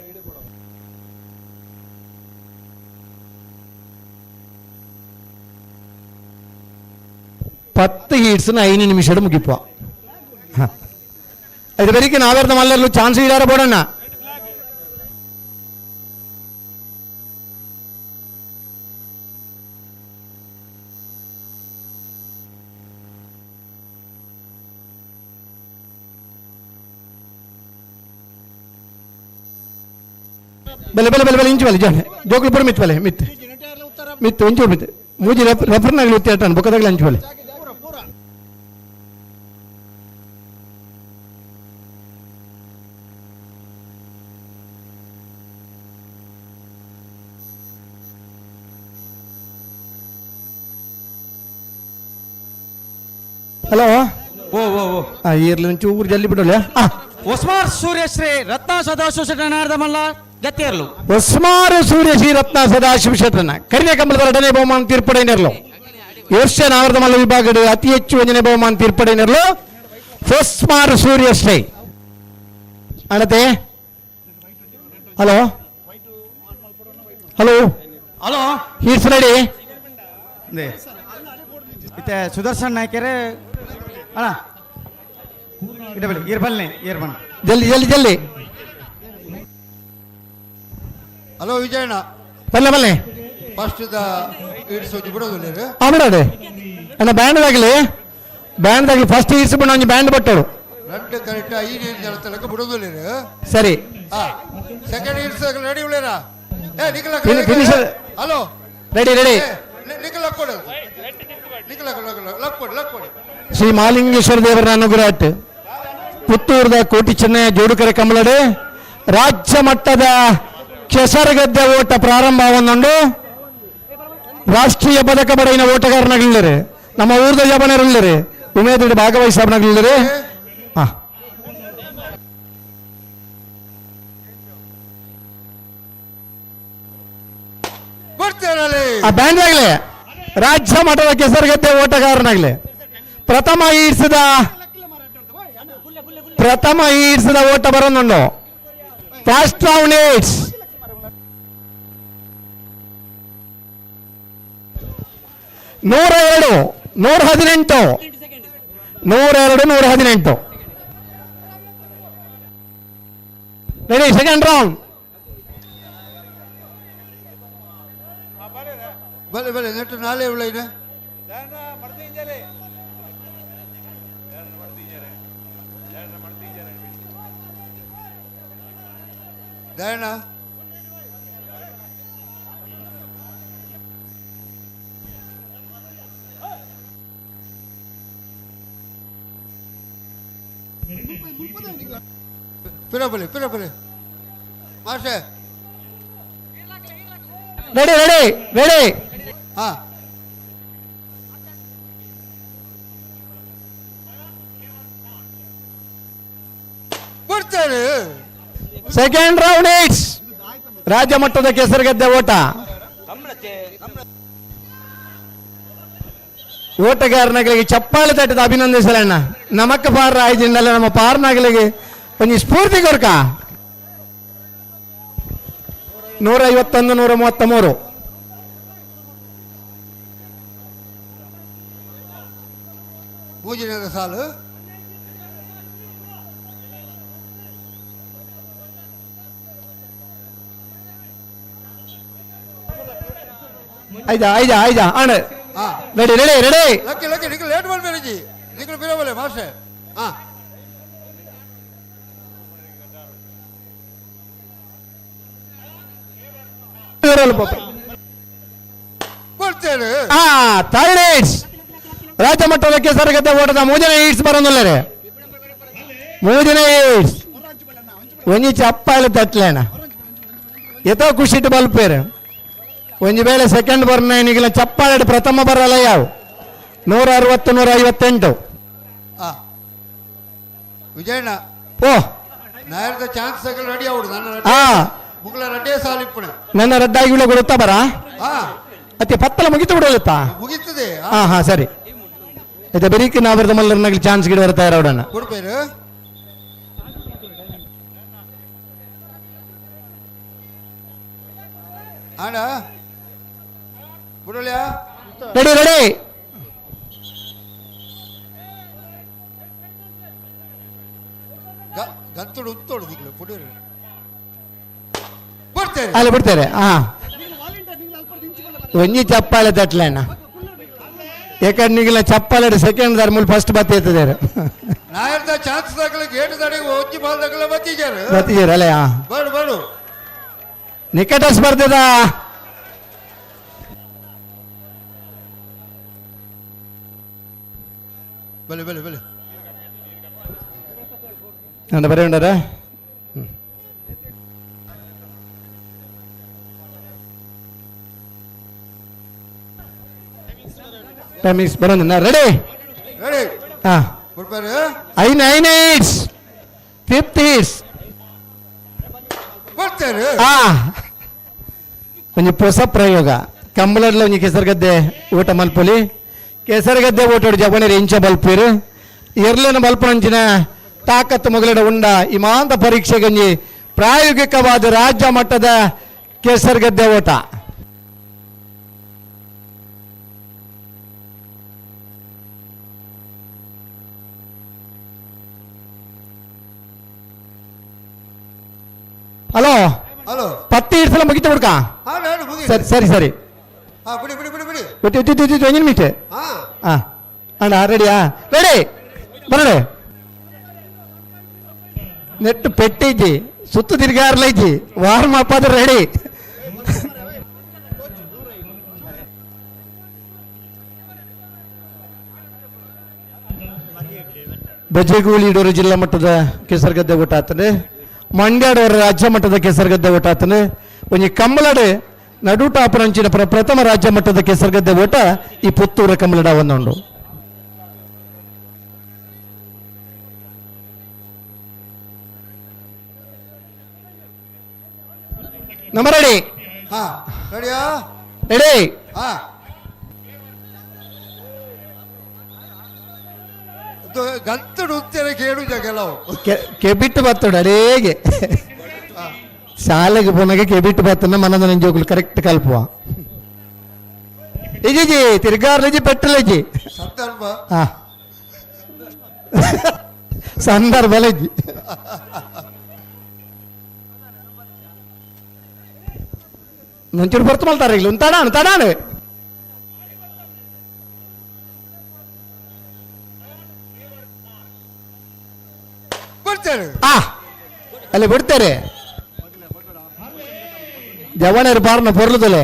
10 ಹೀಟ್ಸ್ನ 5 ನಿಮಿಷ ಮುಗಿಪ್ಪ. ಹಾಂ, ಇದು ಬೆರಿಕೆ ನಾವೇರ್ದ ಮಲ್ಲರ್ಲು ಚಾನ್ಸ್ ಇಡಾರ ಬೋಡಣ್ಣ. ಬಲೆ ಬಲೆ ಬಲೆ ಬಲೆ ಇಂಚು ಬಲೆ ಜಾನೆ ಜೋಕುಲು ಪೂರ ಮಿತ್ ಬಲೆ ಮಿತ್ ಮಿತ್ ಒಂಚೂರು ಮಿತ್ ಮೂಜಿ ರೆಫರ್ನಾಗಲಿ ಉತ್ತಿ ಆಟಾನು ಬೊಕ್ಕದಾಗಲಿ ಅಂಚು ಬಲೆ. ಹಲೋ ಓ ಓ ಓ ಈರ್ಲಿ ಒಂಚೂರು ಜಲ್ದಿ ಬಿಡೋಲ್ಲ. ಹೊಸ್ಮಾರ್ ಸೂರ್ಯಶ್ರೀ ರತ್ನ ಸದಾಶಿವ ಶೆಟ್ಟನಾರ್ದ ಮಲ್ಲ ಜತ್ತಿಯರ್ಲು. ಹೊಸ್ಮಾರು ಸೂರ್ಯಶ್ರೀ ರತ್ನ ಸದಾಶಿವ ಶೆಟ್ಟನ ಕರಿನೆ ಕಂಬಳದ ಎರಡನೇ ಬಹುಮಾನ ತೀರ್ಪಡೆಯರ್ಲು. ವರ್ಷ ನಾವರ್ದ ಮಲ್ಲ ವಿಭಾಗದ ಅತಿ ಹೆಚ್ಚು ಒಂದನೇ ಬಹುಮಾನ ತೀರ್ಪಡೆಯರ್ಲು Hosmaru ಸೂರ್ಯಶ್ರೀ. ಅಣತೆ hello hello hello he's ready. ಇತ್ತೆ ಸುದರ್ಶನ್ ನಾಯ್ಕರೇ ಅಣ್ಣ ಇಡಬಲಿ ಇರ್ಬಲ್ನೆ ಇರ್ಬಣ್ಣ ಜಲ್ದಿ ಜಲ್ದಿ ಜಲ್ದಿ. ಹಲೋ ವಿಜಯಣ್ಣ ಬಲ್ಲೆ ಬಲ್ಲೆ ಫಸ್ಟ್ the ಇಡ್ಸೋಜಿ ಬಿಡೋದು. ಆ ಬಿಡೋದೆ ಅಣ್ಣ ಬ್ಯಾಂಡ್ದಾಗಲಿ ಬ್ಯಾಂಡ್ದಾಗಲಿ ಫಸ್ಟ್ ಇಡ್ಸಿ ಬಿಡ ಒಂಜಿ ಬ್ಯಾಂಡ್ ಬಟ್ಟೋಡು. ರೆಡ್ ಕರೆಕ್ಟ್ 5 ಜನ ತನಕ ಬಿಡೋದಿಲ್ಲ. ಸರಿ ಸೆಕೆಂಡ್ ಇಡ್ಸ್ ರೆಡಿ ಉಳ್ಳೇರ. ಏ ನಿಖಿಲ ಹಲೋ ರೆಡಿ ರೆಡಿ. ನಿಖಿಲ ಕೊಡು ನಿಖಿಲ ಲಕ್ ಕೊಡಿ ಲಕ್ ಕೊಡಿ. ಶ್ರೀ ಮಾಲಿಂಗೇಶ್ವರ ದೇವರ ಅನುಗ್ರಹ ಪುತ್ತೂರದ ಕೋಟಿ ಚೆನ್ನಯ್ಯ ಜೋಡುಕರೆ ಕಂಬಳಡೆ ರಾಜ್ಯ ಮಟ್ಟದ ಕೆಸರುಗದ್ದೆ ಓಟ ಪ್ರಾರಂಭವನ್ನುಂಡು. ರಾಷ್ಟ್ರೀಯ ಪದಕ ಪಡೆಯಿನ ಓಟಗಾರನಾಗಲಿದ್ದಾರೆ ನಮ್ಮ ಊರ್ದ ಜಬನರಲ್ಲಿರಿ ಉಮೇದಿಡು ಭಾಗವಹಿಸಬನಾಗಲಿದ್ದಾರೆ. ಹಾ ಆ ಬ್ಯಾಂಡ್ ಆಗಲಿ ರಾಜ್ಯ ಮಟ್ಟದ ಕೆಸರುಗದ್ದೆ ಓಟಗಾರನಾಗಲಿ ಪ್ರಥಮ ಈಡ್ಸಿದ ಓಟ ಬರೋನುಂಡು. First round heats 102, 118, 102 118. Ready second round. ಬಲೆ ಬಲೆ ನೆಟ್ಟು ನಾಳೆ ಉಳ್ಳೈನ ದಯಣ ಪಿರಬಲೆ ಪಿರಬಲೆ ಮಾಸ್ಟರ್ ready ready ready. ಹಾ ಬರ್ತಾರೆ. Second round it's ರಾಜ್ಯ ಮಟ್ಟದ ಕೆಸರುಗದ್ದೆ ಓಟ. ಓಟಗಾರನಗಳಿಗೆ ಚಪ್ಪಾಳೆ ತಟ್ಟಿದ ಅಭಿನಂದಿಸಲಣ್ಣ. ನಮಕ್ಕ ಪಾರ ಆಯ್ಜಿಂಡಲ್ಲ ನಮ್ಮ ಪಾರ್ನಗಳಿಗೆ ಒಂಜಿ ಸ್ಫೂರ್ತಿ ಕೊರ್ಕ. 151 133. ಮೂಜಿನದ ಸಾಲು ಐದಾ ಐದಾ ಐದಾ ಅಣ್ಣ. Ready ready ready. Lucky lucky Nikhil late ಮಾಡ್ಬೇಡಿ ನಿಖಲ್ ಬಿರಬಲೆ ಮಾಸ್ಟರ್. ಹಾ ಬರ್ತೇನೆ. ಹಾ ಥರ್ಡ್ ಏಟ್ಸ್ ರಾಜ್ಯ ಮಟ್ಟದ ಕೆಸರುಗದ್ದೆ ಓಟದ ಮೂಜನೇ ಏಟ್ಸ್ ಬರೋದಿಲ್ಲ. ಮೂಜನೇ ಏಟ್ಸ್ ಒಂಜಿ ಚಪ್ಪಾಳೆ ತಟ್ಲೇಣ ಎತೋ ಖುಷಿಟ್ಟು ಬಲ್ಪೇರು. ಒಂಜಿ ವೇಳೆ ಸೆಕೆಂಡ್ ಬರ್ನ ಈಗಲ ಚಪ್ಪಾಳೆ ಪ್ರಥಮ ಬರಲ್ಲ ಯಾವ. 160 158. ವಿಜಯಣ್ಣ ಓ ನಾಯರ್ದ ಚಾನ್ಸ್ ರೆಡಿ ಆವಡು ನನ್ನ ಮುಗ್ಲ ರಡ್ಡೇ ಸಾಲಿಪ್ಪಣೆ ನನ್ನ ರಡ್ಡಾಗಿ ಉಳ್ಳ ಗೊತ್ತಾ ಬರ ಅತ್ತೆ ಪತ್ತಲ ಮುಗಿತು ಬಿಡಲತ್ತಾ ಮುಗಿತದೆ. ಹಾ ಹಾ ಸರಿ అయితే ಬೆರೀಕ್ ನಾವರ್ದ ಮಲ್ಲರ್ನಾಗಲಿ ಚಾನ್ಸ್ ಗಿಡ ಬರ್ತಾ ಇರೋಡಣ್ಣ ಕೊಡ್ಬೇರು. ಅಣ್ಣ ಬಿಡಲ್ಯಾ ರೆಡಿ ರೆಡಿ. ಗಂತುಡು ಉತ್ತೋಡು ದಿಗ್ಲು ಪುಡಿರು ಬರ್ತಾರೆ ಅಲ್ಲಿ ಬಿಡ್ತಾರೆ. ಹಾ ಒಂಜಿ ಚಪ್ಪಾಳೆ ತಟ್ಲೇಣ್ಣ ಯಾಕಂದ್ರೆ ನಿಗಿಲ್ಲ ಚಪ್ಪಾಳೆ ಸೆಕೆಂಡ್ ದಾರ್ ಮೂಲ ಫಸ್ಟ್ ಬತ್ತಿ ಎತ್ತಿದ್ದಾರೆ. ನಾಯರ್ದ ಚಾನ್ಸ್ ದಾಖಲೆ ಗೇಟ್ ದಾಡಿಗೆ ಒಂಜಿ ಬಾಲ್ ದಾಖಲೆ ಬತ್ತಿದ್ದಾರೆ ಬತ್ತಿದ್ದಾರೆ ಅಲ್ಲ. ಬರು ಬರು ನಿಕಟ ಸ್ಪರ್ಧೆದ ಬಲೆ ಬಲೆ ಬಲೆ ನನ್ನ ಬರೀ ಉಂಡರ ಟೈಮಿಂಗ್ಸ್ ಬರೋಣ. Ready ready. ಹಾ ಬರ್ತಾರೆ. ಐನ್ ಐನ್ it's fifth it's ಬರ್ತಾರೆ. ಹಾ ಒಂಜಿ ಹೊಸ ಪ್ರಯೋಗ ಕಂಬಳಡ್ಲ ಒಂಜಿ ಕೆಸರುಗದ್ದೆ ಊಟ ಮಲ್ಪೊಲಿ. ಕೆಸರುಗದ್ದೆ ಊಟ ಜವಣಿ ಇಂಚ ಬಲ್ಪೀರು ಎರ್ಲೆನ ಬಲ್ಪನಂಚಿನ ತಾಕತ್ತು ಮೊಗಲಡ ಉಂಡ ಈ ಮಾಂತ ಪರೀಕ್ಷೆಗೆ ಒಂಜಿ ಪ್ರಾಯೋಗಿಕವಾದ ರಾಜ್ಯ ಮಟ್ಟದ ಕೆಸರುಗದ್ದೆ ಓಟ. ಹಲೋ ಹಲೋ ಪತ್ತಿ ಇಡ್ಸಲ ಮುಗಿತು ಹುಡ್ಕ. ಸರಿ ಸರಿ ಸರಿ ಬಿಡಿ ಬಿಡಿ ಬಿಡಿ ಬಿಡಿ ಬಿಟ್ಟು ಒಂದು ನಿಮಿಷ. ಹಾಂ ಅಣ್ಣ ರೆಡಿಯಾ? ರೆಡಿ ಬರೋಣ. ನೆಟ್ಟು ಪೆಟ್ಟಿಜ್ಜಿ ಸುತ್ತು ತಿರ್ಗಾರ್ಲೈಜಿ ವಾರ್ಮ್ ಅಪ್ ಆದ್ರೆ ರೆಡಿ. ಬಜೆಗೂಳಿಡೂರು ಜಿಲ್ಲಾ ಮಟ್ಟದ ಕೆಸರುಗದ್ದೆ ಊಟ ಆತನೆ. ಮಂಡ್ಯಾಡವರ ರಾಜ್ಯ ಮಟ್ಟದ ಕೆಸರುಗದ್ದೆ ಓಟ ಆತನೆ. ಒಂಜಿ ಕಂಬಳಡೆ ನಡುಟ ಅಪರಂಚಿನ ಪ್ರಥಮ ರಾಜ್ಯ ಮಟ್ಟದ ಕೆಸರುಗದ್ದೆ ಓಟ ಈ ಪುತ್ತೂರ ಕಂಬಳಡ ಒಂದುಂಡು. ನಮ್ಮ ರೆಡಿ ರೆಡಿ. ಗಂತಡು ಉತ್ತರ ಕೇಳು ಕೆಲವು ಕೆಬಿಟ್ಟು ಬತ್ತಡು ಅಡೇಗೆ ಶಾಲೆಗೆ ಪೋನಾಗ ಕೆಬಿಟ್ಟು ಬತ್ತನ ಮನದ ನಂಜೋಗುಲು ಕರೆಕ್ಟ್ ಕಲ್ಪುವ ಇಜಿ ತಿರ್ಗಾರ್ಲಜಿ ಪೆಟ್ರೋಲಜಿ ಸಂದರ್ಭ. ಹಾ ಸಂದರ್ಭ ಒಂಚೂರು ಬರ್ತು ಮಲ್ತಾರೆ ಇಲ್ಲಿ ತಡಾಣ ತಡಾಣ ಅಲ್ಲಿ ಬಿಡ್ತಾರೆ ಜವಣರು ಬಾರ್ನ ಪೊರ್ಲುದಲೆ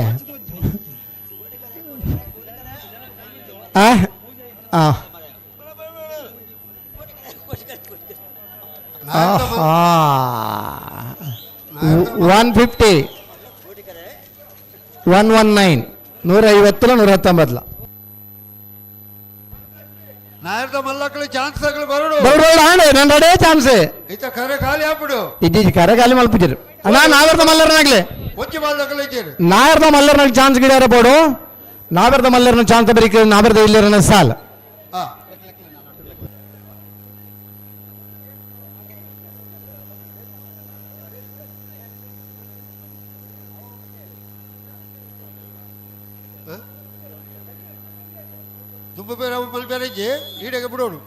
one fifty one one nine 150 119 ನಾಯರ್ದ ಮಲ್ಲಕ್ಕಳು ಚಾನ್ಸ್ ಆಗಲು ಬರೋಡು ಬರೋಡು ಆಂಡೆ ನನ್ನ ಅಡೇ ಚಾನ್ಸ್ ಇತ್ತ ಕರೆ ಖಾಲಿ ಹಾಪಿಡು ಇದ್ದೀಜಿ ಕರೆ ಖಾಲಿ ಮಲ್ಪುಜಿರು ಅಣ್ಣ ನಾವರ್ದ ಮಲ್ಲರನಾಗ್ಲೆ ಒಂಜಿ ಬಾಲ್ದಕ್ಕಲು ಇದ್ದೀರಿ ನಾಯರ್ದ ಮಲ್ಲರನಾಗ ಚಾನ್ಸ್ ಗಿಡಾರ ಬೋಡು ನಾವರ್ದ ಮಲ್ಲರನ ಚಾನ್ಸ್ ಬರೀಕ ನಾವರ್ದ ಇಲ್ಲರನ ಸಾಲ ತುಂಬ ಬೇರೆ ಮಲ್ಬೇರೆ ಇಜ್ಜಿ ಈಡೆಗೆ ಬಿಡೋಡು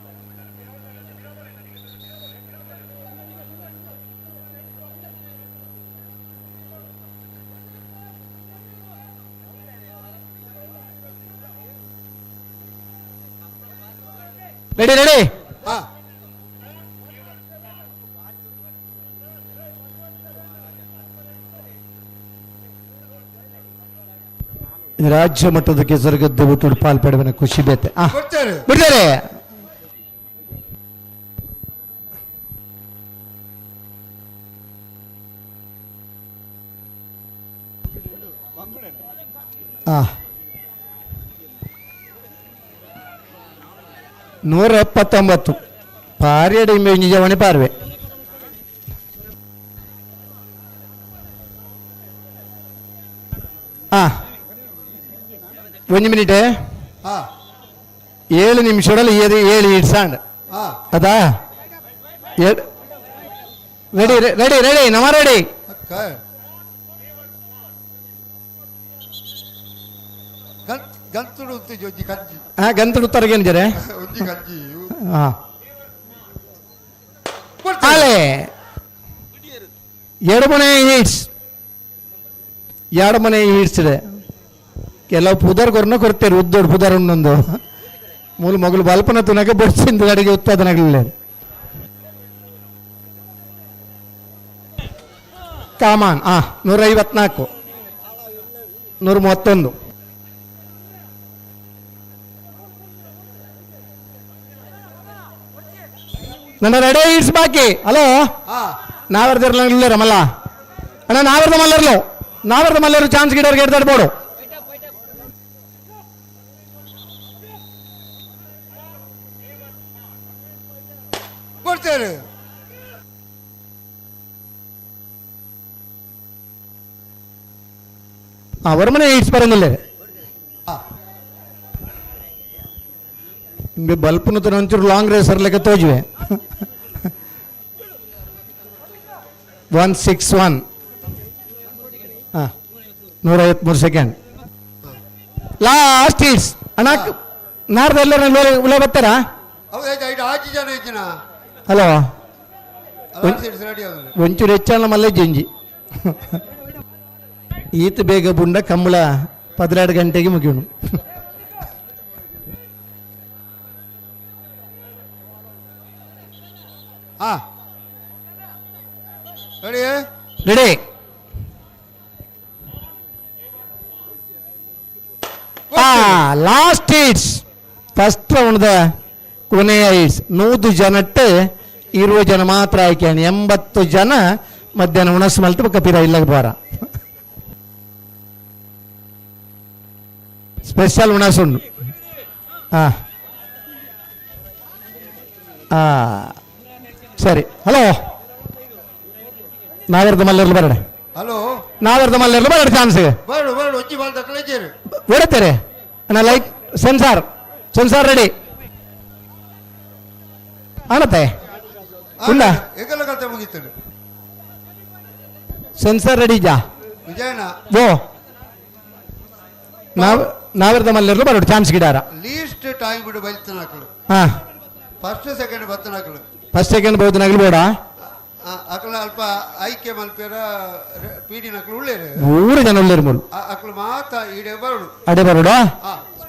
ready ready ರಾಜ್ಯ ಮಟ್ಟದ ಕೆಸರುಗದ್ದೆ ಬಿಟ್ಟು ಪಾಲ್ಪಡುವನ ಖುಷಿ ಬೇತೆ ಬಿಡ್ತಾರೆ ನೂರ ಎಪ್ಪತ್ತೊಂಬತ್ತು ಪಾರಿಯಡಿ ನಿಜವಣಿ ಪಾರ್ವೆ ಒಂದು ಮಿನಿಟ್ 7 ನಿಮಿಷದಲ್ಲಿ 7 ಇಡ್ಸಾಂಡ್ ಅದಾ ready ready ready ನಮ್ಮ ರೆಡಿ ಗಂತುಡು ತರಗೇನಿದ್ದಾರೆ ಅಲೆ ಎರಡು ಮನೆ ಹೀಟ್ಸ್ ಎರಡು ಮನೆ ಹೀಟ್ಸ್ ಇದೆ ಕೆಲವು ಪುದರ್ ಕೊರ್ನ ಕೊಡ್ತೇವೆ ಉದ್ದೋಡು ಪುದರ್ ಒಂದೊಂದು ಮೂಲ ಮಗಳು ಬಲ್ಪನ ತುನಕ ಬಡ್ಸಿಂದ ಅಡಿಗೆ ಉತ್ಪಾದನೆ ಆಗಲಿಲ್ಲ ಕಾಮಾನ್ 154 131 ನನ್ನ ರೆಡಿ it's ಬಾಕಿ ಹಲೋ ನಾವರ್ದಿರ್ಲಿಲ್ಲ ರಮಲ್ಲ ಅಣ್ಣ ನಾವರ್ದ ಮಲ್ಲರ್ಲು ನಾವರ್ದ ಮಲ್ಲರು ಚಾನ್ಸ್ ಗಿಡವ್ರಿಗೆ ಎಡ್ದಾಡ್ಬೋದು ಕೊಡ್ತೇನೆ ಅವರ ಮನೆ it's ಬರಂಗಿಲ್ಲ ಬಲ್ಪನ ಒಂಚೂರು ಲಾಂಗ್ ರೇಸರ್ ಲೆಕ್ಕ ತೋಜುವೆ 161 153 ಸೆಕೆಂಡ್ ಲಾಸ್ಟ್ it's ಅಣ್ಣ ನಾರ್ದ ಎಲ್ಲರ ಉಲ ಬರ್ತಾರಾ ಹಲೋ ಒಂಚೂರು ಹೆಚ್ಚಾಣ ಮಲ್ಲೆ ಜಂಜಿ ಈತ ಬೇಗ ಬುಂಡ ಕಂಬಳ 12 ಗಂಟೆಗೆ ಮುಗಿಯೋಣ. Ready last it's first ರೌಂಡ್ದ ಕೊನೆಯ it's 100 ಜನಟ್ಟು 20 ಜನ ಮಾತ್ರ ಆಯ್ಕೆ 80 ಜನ ಮಧ್ಯಾಹ್ನ ಉಣಸ್ ಮಲ್ತು ಕಪಿರ ಇಲ್ಲ ಬಾರ ಸ್ಪೆಷಲ್ ಉಣಸುಂಡು ಹಾಂ ಹಾಂ ಸರಿ ಹಲೋ ನಾವರ್ದ ಮಲ್ಲರ್ಲು ಬರಡೆ ಹಲೋ ನಾವರ್ದ ಮಲ್ಲರ್ಲು ಬರಡೆ ಚಾನ್ಸ್ ಹೊಡತಾರೆ ಅಣ್ಣ light sensor sensor ready ಆಣತ್ತೆ ಉಂಡ ಸೆನ್ಸಾರ್ ರೆಡಿ ಜಾ ಓ ನಾವ್ ನಾವರ್ದ ಮಲ್ಲರ್ಲು ಬರಡು ಚಾನ್ಸ್ ಗಿಡಾರ ಲೀಸ್ಟ್ ಟೈಮ್ ಬಿಡು ಬೈಲ್ತನ ಹಾಂ First second ಬತ್ತನಕಲು. First second ಬೌದ್ಧನಾಗಲು ಬೇಡ. ಅಕಲ ಅಲ್ಪ ಆಯ್ಕೆ ಮಲ್ಪೇರ ಪೀಡಿನಕಲು ಉಳ್ಳೇರು. ಮೂರು ಜನ ಉಳ್ಳೇರು ಮೂಲು. ಅಕಲು ಮಾತ ಈಡೆ ಬರೋಡು. ಅಡೆ ಬರೋಡ?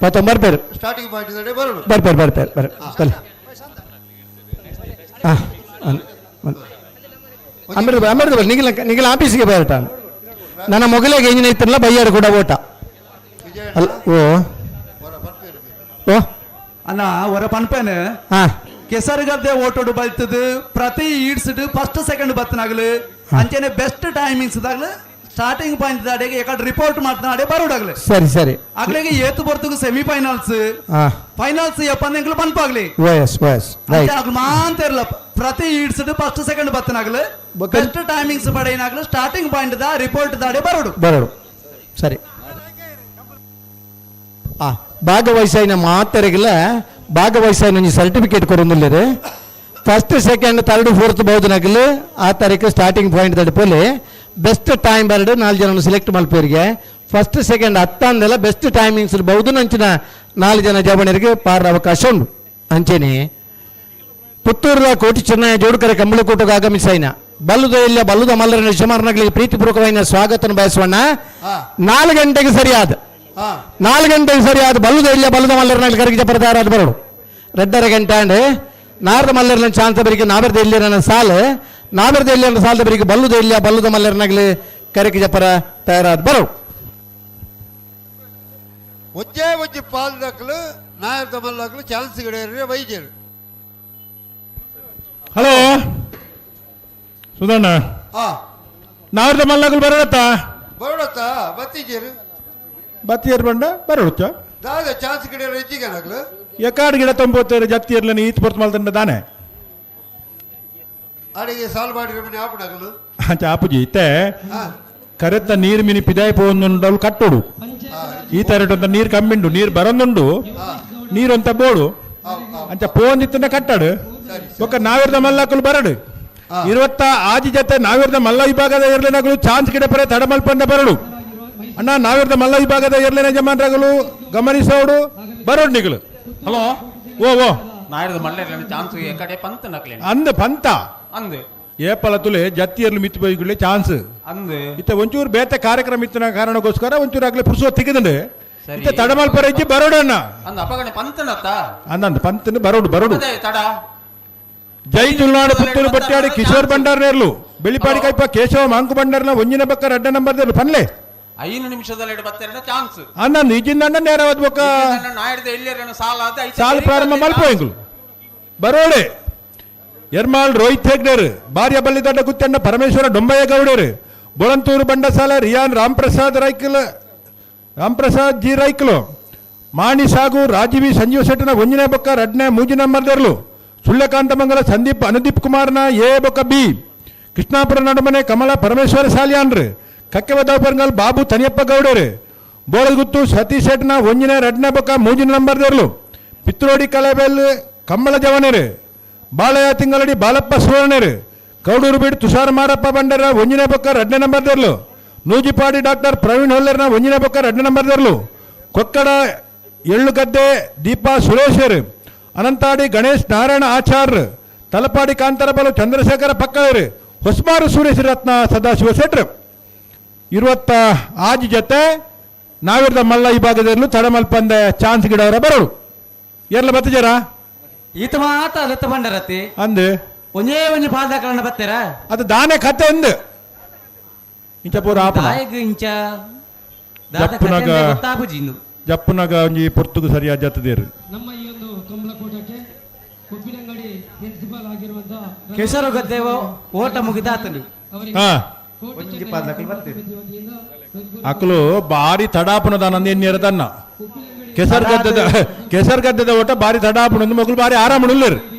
ಪತ್ತೊಂಬರ್ಪೇರು. ಸ್ಟಾರ್ಟಿಂಗ್ ಪಾಯಿಂಟ್ ಅಡೆ ಬರೋಡು. ಬರ್ಪೇರು ಬರ್ಪೇರು ಬರ ಸರಿ. ಹಾಂ ಅಮೃತ ಅಮೃತ ಬರ್ ನಿಗಿಲ ನಿಗಿಲ ಆಫೀಸಿಗೆ ಬರಟ. ನನ್ನ ಮೊಗಲಿಗೆ ಇಂಜಿನ ಇತ್ತಲ್ಲ ಬೈಯಾರು ಕೂಡ ಓಟ ಅಲ್ಲ. ಓ ಓ ಅಣ್ಣ ಹೊರ ಪನ್ಪೇನೆ ಕೆಸರುಗದ್ದೆ ಓಟೋಡು ಬಲ್ತದು ಪ್ರತಿ ಈಡ್ಸ್ಡ್ ಫಸ್ಟ್ ಸೆಕೆಂಡ್ ಬತ್ತನಾಗಲು ಅಂಚನೆ ಬೆಸ್ಟ್ ಟೈಮಿಂಗ್ಸ್ ದಾಗಲು ಸ್ಟಾರ್ಟಿಂಗ್ ಪಾಯಿಂಟ್ ದಾಡೆಗೆ ಎಕಡೆ ರಿಪೋರ್ಟ್ ಮಾಡ್ತಾನೆ ಬರೋಡಾಗ್ಲೆ. ಸರಿ ಸರಿ. ಆಗ್ಲಿಗೆ ಏತು ಬರ್ತಗ ಸೆಮಿಫೈನಲ್ಸ್ ಫೈನಲ್ಸ್ ಎಪ್ಪಂದೆಂಗ್ಲು ಪನ್ಪಾಗ್ಲಿ. S S right. ಆಗ್ಲು ಮಾಂತ ಇರಲ್ಲ ಪ್ರತಿ ಈಡ್ಸ್ಡ್ ಫಸ್ಟ್ ಸೆಕೆಂಡ್ ಬತ್ತನಾಗಲು ಬೆಸ್ಟ್ ಟೈಮಿಂಗ್ಸ್ ಪಡೆಯಿನಾಗ್ಲು ಸ್ಟಾರ್ಟಿಂಗ್ ಪಾಯಿಂಟ್ ದಾ ರಿಪೋರ್ಟ್ ದಾಡೆ ಬರೋಡು ಬರೋಡು. ಸರಿ. ಭಾಗವಹಿಸಾಯಿನ ಮಾತರಿಗೆಲ್ಲ ಭಾಗವಹಿಸಾಯಿನ ಒಂಜಿ ಸರ್ಟಿಫಿಕೇಟ್ ಕೊರೊಂದುಲ್ಲೆರ್. First second third fourth ಬೌದ್ಧನಗಲು ಆ ತಾರೀಕು ಸ್ಟಾರ್ಟಿಂಗ್ ಪಾಯಿಂಟ್ ದಡಿಪೋಲಿ ಬೆಸ್ಟ್ ಟೈಮ್ ಬರಡು 4 ಜನ ಸೆಲೆಕ್ಟ್ ಮಲ್ಪೇರಿಗೆ. ಫಸ್ಟ್ ಸೆಕೆಂಡ್ ಹತ್ತಂದೆಲ್ಲ ಬೆಸ್ಟ್ ಟೈಮಿಂಗ್ಸ್ ಬೌದ್ಧನಂಚಿನ 4 ಜನ ಜವಣರಿಗೆ ಪಾರ ಅವಕಾಶ ಉಂಟು. ಅಂಚೆನೆ ಪುತ್ತೂರದ ಕೋಟಿ ಚೆನ್ನಯ ಜೋಡುಕರೆ ಕಂಬಳಕೋಟకు ಆಗಮಿಸಾಯಿನ ಬಲ್ಲುದ ಇಲ್ಲ ಬಲ್ಲುದ ಮಲ್ಲರನ ಯಜಮಾನಗಳಿಗೆ ಪ್ರೀತಿಪೂರ್ವಕವಾದ ಸ್ವಾಗತ ಬಯಸುವಣ್ಣ. 4 ಗಂಟೆಗೆ ಸರಿಯಾದ 4 ಗಂಟೆಗೆ ಸರಿಯಾದ ಬಲ್ಲುದ ಇಲ್ಲ ಬಲ್ಲುದ ಮಲ್ಲರನಲ್ಲಿ ಕರಗಿದ ಪರದಾರಾದ ಬರೋಡು. 2.5 ಗಂಟೆ ಅಂಡ್ ನಾರದ ಮಲ್ಲರನ ಚಾನ್ಸ ಬರಿಗೆ ನಾವರದ ಇಲ್ಲಿ ಸಾಲು ನಾವರದ ಇಲ್ಲಿ ಸಾಲದ ಬರಿಗೆ ಬಲ್ಲುದ ಇಲ್ಲ ಬಲ್ಲುದ ಮಲ್ಲರನಾಗಲಿ ಕರಗಿ ಜಪರ ತಯಾರಾದ ಬರೋಡು. ಒಜ್ಜೆ ಒಜ್ಜೆ ಪಾಲ್ದಕ್ಲು ನಾಯರ್ದ ಮಲ್ಲಕ್ಲು ಚಾನ್ಸ್ ಗಿಡ ವೈದ್ಯರು. ಹಲೋ ಸುಧಣ್ಣ, ನಾವರದ ಮಲ್ಲಕ್ಲು ಬರೋಡತ್ತ ಬರೋಡತ್ತ ಬತ್ತಿಜೇರು ಬತ್ತಿಯರ್ ಬಂಡ ಬರೋಡುತ್ತ ದಾದ ಚಾನ್ಸ್ ಗಿಡ ಹೆಚ್ಚಿಗೆ ನಕ್ಲು ಎಕಾಡ್ ಗಿಡ ತಂಬೋತಾರೆ ಜತ್ತಿ ಇರ್ಲನಿ ಈತ್ ಪೊರ್ತು ಮಲ್ತಂಡ ದಾನೆ ಅಡಿಗೆ ಸಾಲ್ ಮಾಡಿರೋ ಮನೆ ಆಪುಡಗಲು ಅಂಚ ಆಪುಜಿ ಇತ್ತೆ ಕರೆತ್ತ ನೀರು ಮಿನಿ ಪಿದಾಯಿ ಪೋಂದುಂಡವು ಕಟ್ಟೋಡು. ಈ ತರಟಂತ ನೀರು ಕಮ್ಮಿಂಡು ನೀರು ಬರೊಂದುಂಡು ನೀರೊಂತ ಬೋಡು ಅಂಚ ಪೋಂದಿತ್ತನ ಕಟ್ಟಾಡು. ಒಕ್ಕ ನಾವಿರ್ದ ಮಲ್ಲಕಲು ಬರಡು 20 ಆಜಿ ಜೊತೆ ನಾವಿರ್ದ ಮಲ್ಲ ವಿಭಾಗದ ಇರ್ಲಿನಗಳು ಚಾನ್ಸ್ ಗಿಡ ಪರೆ ತಡಮಲ್ಪಂಡ ಬರಡು. ಅಣ್ಣ ನಾವಿರ್ದ ಮಲ್ಲ ವಿಭಾಗದ ಇರ್ಲಿನ ಜಮಾನ್ರಗಳು ಗಮನಿಸೋಡು ಬರೋಡು ನಿಗಳು. ಹಲೋ ಓ ಓ ನಾಯಿರ್ದ ಮಲ್ಲ ಚಾನ್ಸ್ ಎಕಡೆ ಪಂತ ನಕ್ಲೆ ಅಂದ ಪಂತ ಅಂದು ಏಪಲ ತುಲೆ ಜತ್ತಿಯರ್ಲು ಮಿತ್ತು ಬೈಗುಳ್ಳೆ ಚಾನ್ಸ್ ಅಂದು ಇತ್ತ ಒಂಚೂರು ಬೇತೆ ಕಾರ್ಯಕ್ರಮ ಇತ್ತಿನ ಕಾರಣಕ್ಕೋಸ್ಕರ ಒಂಚೂರು ಆಗ್ಲಿ ಪುರ್ಸೋ ತೆಗೆದಂಡೆ ಇತ್ತ ತಡಮಲ್ಪರ ಇಜ್ಜಿ ಬರೋಡಣ್ಣ ಅಂದ ಅಪಗಣೆ ಪಂತನತ್ತ ಅಂದಂದು ಪಂತನ ಬರೋಡು ಬರೋಡು ತಡ. ಜೈ ತುಳುನಾಡು ಪುತ್ತೂರು ಬಟ್ಟಾಡಿ ಕಿಶೋರ್ ಭಂಡಾರ್ ನೇರ್ಲು ಬೆಳಿಪಾಡಿ ಕೈಪ ಕೇಶವ ಮಾಂಕು ಭಂಡಾರ್ನ ಒಂಜಿನ ಬಕ್ಕ ರಡ್ಡ ನಂಬರ್ ದೇರ್ಲು ಪನ್ಲೆ 5 ನಿಮಿಷದಲ್ಲಿ ಬತ್ತೆರಡ ಚಾನ್ಸ್ ಅಂದಂದು ಈಜಿಂದ ಅಣ್ಣ ನೇರವಾದ ಬೊಕ್ಕ ನಾಯಿರ್ದ ಎಲ್ಲಿಯರೇನು ಸಾಲ ಸಾಲು ಪ್ರಾರಂಭ ಮಲ್ಪೋಯಿಂಗುಲು ಬರೋಡೆ. ಎರ್ಮಾಳ್ ರೋಹಿತ್ ಹೆಗ್ಡೇರ್ ಭಾರ್ಯ ಬಲ್ಲಿದಡ್ಡ ಗುತ್ತಣ್ಣ ಪರಮೇಶ್ವರ ಡೊಂಬಯ್ಯ ಗೌಡೇರು ಬೊಳಂತೂರು ಬಂಡಸಾಲ ರಿಯಾನ್ ರಾಮ್ಪ್ರಸಾದ್ ರೈಕಲ್ ರಾಮ್ಪ್ರಸಾದ್ ಜಿ ರೈಕಲು ಮಾಣಿ ಸಾಗು ರಾಜೀವಿ ಸಂಜೀವ ಶೆಟ್ಟನ ಒಂಜಿನ ಬೊಕ್ಕ ರಡ್ನೆ ಮೂಜಿ ನಂಬರ್ ದೇರ್ಲು ಸುಳ್ಯಕಾಂತಮಂಗಲ ಸಂದೀಪ್ ಅನುದೀಪ್ ಕುಮಾರ್ನ ಎ ಬೊಕ್ಕ ಬಿ ಕೃಷ್ಣಾಪುರ ನಡುಮನೆ ಕಮಲ ಪರಮೇಶ್ವರ ಸಾಲಿಯಾನ್ರು ಕಕ್ಕೆವದಾಪರಂಗಲ್ ಬಾಬು ತನಿಯಪ್ಪ ಗೌಡರು ಬೋಳಗುತ್ತು ಸತೀಶ್ ಶೆಟ್ನ ಒಂಜಿನ ರಡ್ನೆ ಬೊಕ್ಕ ಮೂಜಿನ ನಂಬರ್ ದೇರ್ಲು ಪಿತ್ರೋಡಿ ಕಲೆಬೆಲ್ ಕಮ್ಮಳ ಜವನರು ಬಾಳಯ್ಯ ತಿಂಗಳಡಿ ಬಾಲಪ್ಪ ಸುವರ್ಣರು ಕೌಡೂರು ಬೀಡ್ ತುಷಾರ್ ಮಾರಪ್ಪ ಬಂಡರ ಒಂಜಿನ ಬೊಕ್ಕ ರಡ್ನೆ ನಂಬರ್ ದೇರ್ಲು ನೂಜಿಪಾಡಿ ಡಾಕ್ಟರ್ ಪ್ರವೀಣ್ ಹೊಲ್ಲೇರ್ನ ಒಂಜಿನ ಬೊಕ್ಕ ರಡ್ನೆ ನಂಬರ್ ದೇರ್ಲು ಕೊಕ್ಕಡ ಎಳ್ಳುಗದ್ದೆ ದೀಪಾ ಸುರೇಶರು ಅನಂತಾಡಿ ಗಣೇಶ್ ನಾರಾಯಣ ಆಚಾರ್ಯ ತಲಪಾಡಿ ಕಾಂತಾರಬಾಲು ಚಂದ್ರಶೇಖರ ಪಕ್ಕವರು ಹೊಸ್ಮಾರು ಸುರೇಶ್ ರತ್ನ ಸದಾಶಿವ ಶೆಟ್ರು 26 ಜೊತೆ ನಾವಿರ್ದ ಮಲ್ಲ ಈ ಭಾಗದಲ್ಲಿ ತಡಮಲ್ಪಂದೆ ಚಾನ್ಸ್ ಗಿಡವರ ಬರೋರು ಎಲ್ಲ ಬತ್ತಿಜಾರ ಈತ ಮಾತ ಅಲತ್ತ ಬಂಡರತಿ ಅಂದು ಒಂದೇ ಒಂಜಿ ಪಾದಕರಣ ಬತ್ತೆರ ಅದು ದಾನೆ ಕತೆ ಅಂದು ಇಂಚ ಪೂರ ಆಪುನ ಇಂಚ ಜಪ್ಪುನಗ ಜಪ್ಪುನಗ ಒಂಜಿ ಪೊರ್ತುಗು ಸರಿಯಾದ ಜತ್ತದೇರು. ನಮ್ಮ ಈ ಒಂದು ಕಂಬಳಕೂಟಕ್ಕೆ ಉಪ್ಪಿನಂಗಡಿ ಪ್ರಿನ್ಸಿಪಾಲ್ ಆಗಿರುವಂತಹ ಕೆಸರುಗದ್ದೆ ಓಟ ಮುಗಿದಾತನು ಅಕಲು ಬಾರಿ ತಡಾಪುನದ ಎನ್ನಿರದನ್ನ ಕೆಸರುಗದ್ದದ ಕೆಸರುಗದ್ದದ ಓಟ ಬಾರಿ ತಡಾಪುನ ಮಕ್ಕಳು ಬಾರಿ ಆರಾಮ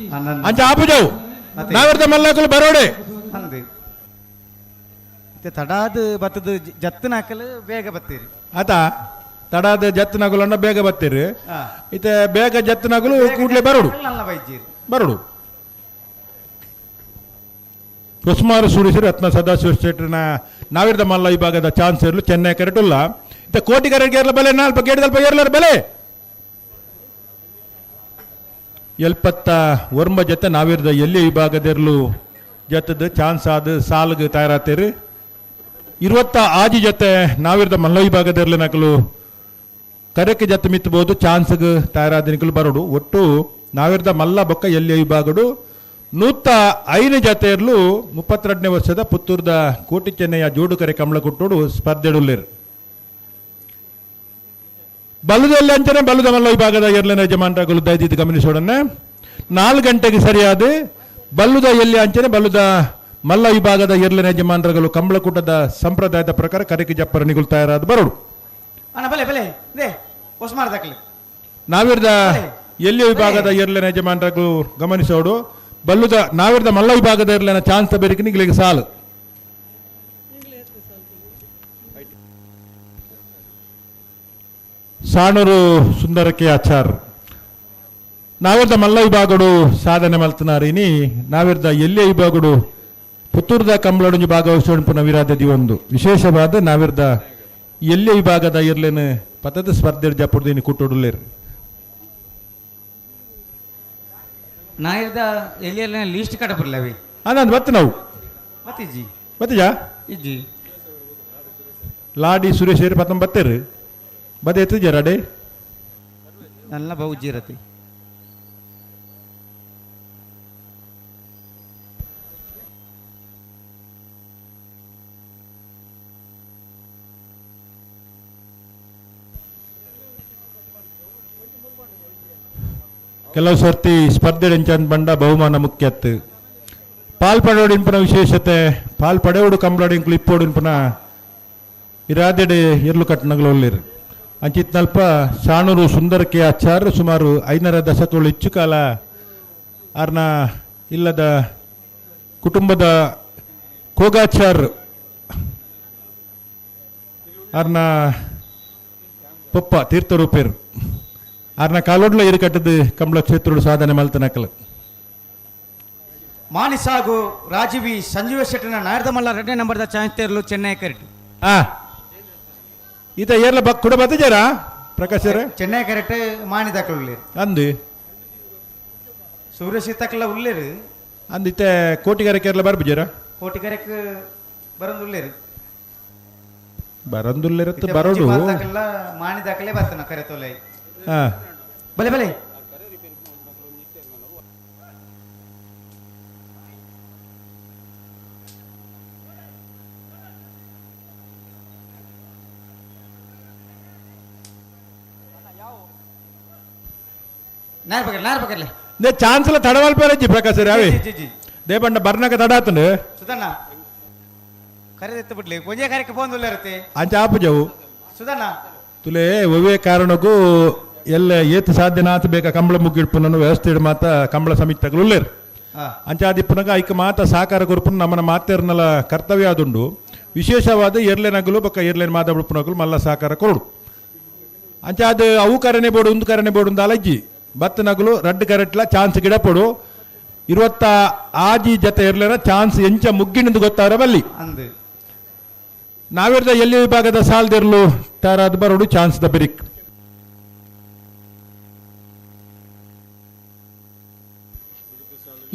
ಅಂಚ ಆಪುಜವು ನಾವಿರ್ದ ಮಲ್ಲಕಲು ಬರೋಡೆ ತಡಾದ ಬತ್ತದ ಜತ್ತನ ಹಾಕಲು ಬೇಗ ಬತ್ತೀರಿ ಆತ ತಡಾದ ಜತ್ತನಗುಲನ್ನ ಬೇಗ ಬತ್ತೀರಿ ಇತ್ತೆ ಬೇಗ ಜತ್ತನಗುಲು ಕೂಡ್ಲೆ ಬರೋಡು ಬರೋಡು. ಹೊಸ್ಮಾರು ಸೂರಿಸಿ ರತ್ನ ಸದಾಶಿವ ಶೆಟ್ಟರ್ನ ನಾವಿರ್ದ ಮಲ್ಲ ವಿಭಾಗದ ಚಾನ್ಸ್ ಇರಲು ಚೆನ್ನೈ ಕರೆಟುಲ್ಲ ಇತ್ತ ಕೋಟಿ ಕರೆಗೆ ಬಲೆ ನಾಲ್ಪ ಗೇಡದಲ್ಪ ಏರ್ಲಾರ ಬಲೆ 79 ಜತೆ ನಾವಿರ್ದ ಎಲ್ಲಿ ವಿಭಾಗದಿರ್ಲು ಜತದ ಚಾನ್ಸ್ ಆದ ಸಾಲ್ಗೆ ತಯಾರಾತೇರು. 26 ಜತೆ ನಾವಿರ್ದ ಮಲ್ಲ ವಿಭಾಗದಿರ್ಲು ನಕಲು ಕರೆಕ್ ಜತೆ ಮಿತ್ತಬಹುದು ಚಾನ್ಸ್ಗೆ ತಯಾರಾದ ನಿಕಲು ಬರೋಡು. ಒಟ್ಟು ನಾವಿರ್ದ ಮಲ್ಲ ಬೊಕ್ಕ ಎಲ್ಲಿ ವಿಭಾಗಡು 105 ಜತೆ ಇರಲು 32ನೇ ವರ್ಷದ ಪುತ್ತೂರ್ದ ಕೋಟಿ ಚೆನ್ನಯ್ಯ ಜೋಡುಕರೆ ಕಮಲಕುಟ್ಟೋಡು ಸ್ಪರ್ಧೆಡುಲ್ಲೇರು. ಬಲ್ಲದಲ್ಲಿ ಅಂಚನೆ ಬಲ್ಲದ ಮಲ್ಲ ವಿಭಾಗದ ಎರಡನೇ ಯಜಮಾನರಾಗಲು ದಯದಿದ್ದು ಗಮನಿಸೋಡನ್ನ. 4 ಗಂಟೆಗೆ ಸರಿಯಾದ ಬಲ್ಲುದ ಎಲ್ಲಿ ಅಂಚನೆ ಬಲ್ಲುದ ಮಲ್ಲ ವಿಭಾಗದ ಎರಡನೇ ಯಜಮಾನರುಗಳು ಕಂಬಳಕೂಟದ ಸಂಪ್ರದಾಯದ ಪ್ರಕಾರ ಕರಿಕೆ ಜಪ್ಪರ ನಿಗುಲ್ ತಯಾರಾದ ಬರೋಡು. ನಾವಿರ್ದ ಎಲ್ಲಿ ವಿಭಾಗದ ಎರಡನೇ ಯಜಮಾನರುಗಳು ಗಮನಿಸೋಡು. ಬಲ್ಲುದ ನಾವಿರ್ದ ಮಲ್ಲ ವಿಭಾಗದ ಎರಡನೇ ಚಾನ್ಸ್ ಬೇರಿಕೆ ನಿಗಳಿಗೆ ಸಾಲು. ಸಾಣೂರು ಸುಂದರಕ್ಕೆ ಆಚಾರ್ ನಾವಿರ್ದ ಮಲ್ಲ ವಿಭಾಗಡು ಸಾಧನೆ ಮಲ್ತನಾರಿನಿ. ನಾವಿರ್ದ ಎಲ್ಲೇ ವಿಭಾಗಡು ಪುತ್ತೂರ್ದ ಕಂಬಳಡೊಂಜಿ ಭಾಗವಹಿಸೋಣ ವಿರಾದ ಒಂದು ವಿಶೇಷವಾದ ನಾವಿರ್ದ ಎಲ್ಲೇ ವಿಭಾಗದ ಇರ್ಲೇನು ಪತದ ಸ್ಪರ್ಧೆ ಜಪುಡ್ದಿನಿ ಕುಟ್ಟುಡುಲ್ಲೇರು. ನಾಯಿರ್ದ ಎಲ್ಲಿ ಲೀಸ್ಟ್ ಕಡಪುರ್ಲವಿ ಅಂದ್ ಬತ್ತು ನಾವು ಮತ್ತಿಜ್ಜಿ ಬತ್ತಿಜಾ ಇಜ್ಜಿ ಲಾಡಿ ಸುರೇಶ್ ಏರಿ ಪತ್ತಂ ಬತ್ತೇರು ಬದೇ ಎತ್ತಿದ್ಯಾರ ಅಡೆ ನನ್ನ ಬಹುಜೀರತಿ. ಕೆಲವು ಸರ್ತಿ ಸ್ಪರ್ಧೆ ಎಂಚಂದ್ ಬಂಡ ಬಹುಮಾನ ಮುಖ್ಯತ್ತು. ಪಾಲ್ ಪಡೆಯೋಡಿನ್ಪನ ವಿಶೇಷತೆ ಪಾಲ್ ಪಡೆಯೋಡು ಕಂಬಳಡಿಂಕ್ಲು ಇಪ್ಪೋಡಿನ್ಪನ ಇರಾದೆಡೆ ಇರ್ಲು ಕಟ್ಟಣಗಳು ಒಳ್ಳಿರು. ಅಂಚಿತ್ನಲ್ಪ ಸಾಣೂರು ಸುಂದರಕ್ಕೆ ಆಚಾರ್ಯ ಸುಮಾರು 5.5 ದಶಕಗಳು ಹೆಚ್ಚು ಕಾಲ ಆರ್ನ ಇಲ್ಲದ ಕುಟುಂಬದ ಕೋಗಾಚಾರ್ ಆರ್ನ ಪೊಪ್ಪ ತೀರ್ಥರೂಪೇರು ಆರ್ನ ಕಾಲೋಡ್ಲ ಇರು ಕಟ್ಟದ ಕಂಬಳ ಕ್ಷೇತ್ರೋಡು ಸಾಧನೆ ಮಲ್ತನಕಲು. ಮಾನಿಸಾಗು ರಾಜೀವಿ ಸಂಜೀವ ಶೆಟ್ಟನ ನಾಯರ್ದ ಮಲ್ಲ 2ನೇ ನಂಬರ್ದ ಚಾನ್ಸ್ ತೇರಲು ಚೆನ್ನೈ ಕರೆಕ್ಟ್. ಈತ ಏರ್ಲ ಬಕ್ ಕೂಡ ಬತ್ತಿಜಾರ ಪ್ರಕಾಶ್ ಚೆನ್ನೈ ಕರೆಕ್ಟ್ ಮಾನಿ ದಾಖಲು ಅಂದು ಸೂರ್ಯ ಸೀತಾಕಲ್ಲ ಉಳ್ಳೇರು ಅಂದು ಇತ್ತೆ ಕೋಟಿಗಾರೆ ಕೇರಳ ಬರ್ಬಿಜಾರ ಕೋಟಿಗಾರಕ್ಕೆ ಬರಂದುಳ್ಳೇರು ಬರಂದುಳ್ಳೇರತ್ತು ಬರೋಡು ಮಾನಿ ದಾಖಲೆ ಬರ್ತಾನ ಕರೆ ತೋಲೆ. ಬಲೆ ಬಲೆ ಚಾನ್ಸ್ ಎಲ್ಲ ತಡವಲ್ ಪೇರಜ್ಜಿ ಪ್ರಕಾಶ್ ಯಾವೆ ದೇಪಂಡ ಬರ್ನಕ ತಡಾತನು ಸುಧಣ್ಣ ಕರೆದೆತ್ತು ಬಿಡ್ಲಿ ಒಂಜೇ ಕರೆಕ್ಕೆ ಫೋನ್ ಅಂಚ ಆಪುಜವು ಸುಧಣ್ಣ ತುಲೆ ಒವ್ವೇ ಕಾರಣಕ್ಕೂ ಎಲ್ಲ ಏತ್ ಸಾಧ್ಯನಾಥ ಬೇಕ ಕಂಬಳ ಮುಗ್ಗಿಡ್ಪುನನ್ನು ವ್ಯವಸ್ಥೆ ಮಾತ ಕಂಬಳ ಸಮಿತಿಗಳು ಉಳ್ಳೇರು. ಅಂಚಾದಿಪ್ಪನಗ ಐಕ ಮಾತ ಸಹಕಾರ ಕೊರ್ಪುನ ನಮ್ಮನ ಮಾತೇರ್ನಲ ಕರ್ತವ್ಯ ಆದುಂಡು. ವಿಶೇಷವಾದ ಎರ್ಲೆ ನಗಲು ಬೊಕ್ಕ ಎರ್ಲೆನ್ ಮಾದ ಮಲ್ಲ ಸಹಕಾರ ಕೊರಡು. ಅಂಚಾದ ಅವು ಕರೆನೆ ಬೋಡು ಒಂದು ಕರೆನೆ ಬೋಡು ಒಂದು ಅಲಜ್ಜಿ ಬತ್ತ ನಗಲು ರಡ್ಡು ಕರೆಟ್ಲ ಚಾನ್ಸ್ ಗಿಡಪೊಡು. 26 ಜತೆ ಇರ್ಲೇನ ಚಾನ್ಸ್ ಎಂಚ ಮುಗ್ಗಿನದು ಗೊತ್ತಾರ ಬಲ್ಲಿ. ನಾವಿರ್ದ ಎಲ್ಲಿ ವಿಭಾಗದ ಸಾಲ್ದಿರ್ಲು ತಯಾರಾದ ಬರೋಡು ಚಾನ್ಸ್ the ಬಿರಿಕ್.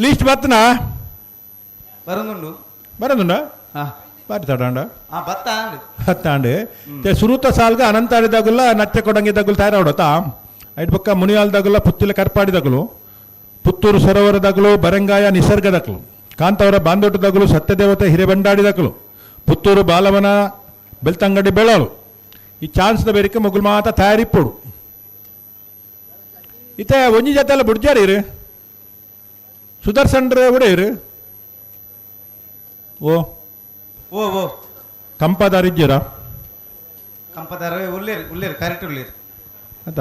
ಲೀಸ್ಟ್ ಬತ್ತನಾ ಬರಂದುಂಡು ಬರಂದುಂಡ ಬಾರಿ ತಡಾಂಡ ಬತ್ತಾಂಡು ಸುರುತ ಸಾಲ್ಗ ಅನಂತಾಡಿದಾಗುಲ್ಲ ನಚ್ಚ ಕೊಡಂಗಿ ದಗುಲ್ ತಯಾರಾಡೋತಾ ಐಟ್ ಪಕ್ಕ ಮುನಿಯಾಲ್ದಾಗುಲ್ಲ ಪುತ್ತಿಲ ಕರ್ಪಾಡಿದಾಗಲು ಪುತ್ತೂರು ಸರೋವರದಾಗಲು ಬರಂಗಾಯ ನಿಸರ್ಗದಕಲು ಕಾಂತವರ ಬಾಂದೋಟದಾಗಲು ಸತ್ಯದೇವತೆ ಹಿರೇಬಂಡಾಡಿದಕಲು ಪುತ್ತೂರು ಬಾಲವನ ಬೆಳ್ತಂಗಡಿ ಬೆಳಲು ಈ ಚಾನ್ಸ್ದ ಬೇರಿಕೆ ಮೊಗುಲ್ ಮಾತ ತಯಾರಿಪ್ಪೋಡು. ಇತ್ತೆ ಒಂಜಿ ಜೊತೆ ಎಲ್ಲ ಬುಡ್ಜಾರಿ ಇರು ಸುದರ್ಶನ್ರ ಕೂಡ ಇರು ಓ ಓ ಓ ಕಂಪದಾರ ಇದ್ದೀರಾ ಕಂಪದಾರ ಉಳ್ಳೇರು ಉಳ್ಳೇರು ಕರೆಕ್ಟ್ ಉಳ್ಳೇರು ಅತ್ತ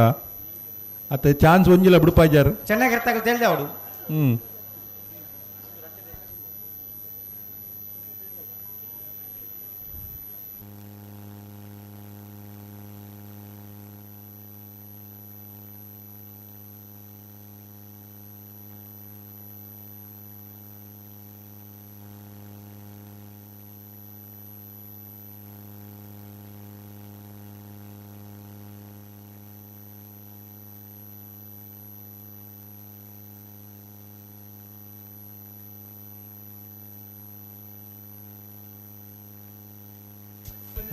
ಅತ್ತ ಚಾನ್ಸ್ ಒಂಜಿಲ್ಲ ಬಿಡುಪಾಯ್ಜಾರು ಚೆನ್ನಾಗಿರ್ತಾಗ ತಿಳಿದ ಅವಡು. ಹ್ಞೂ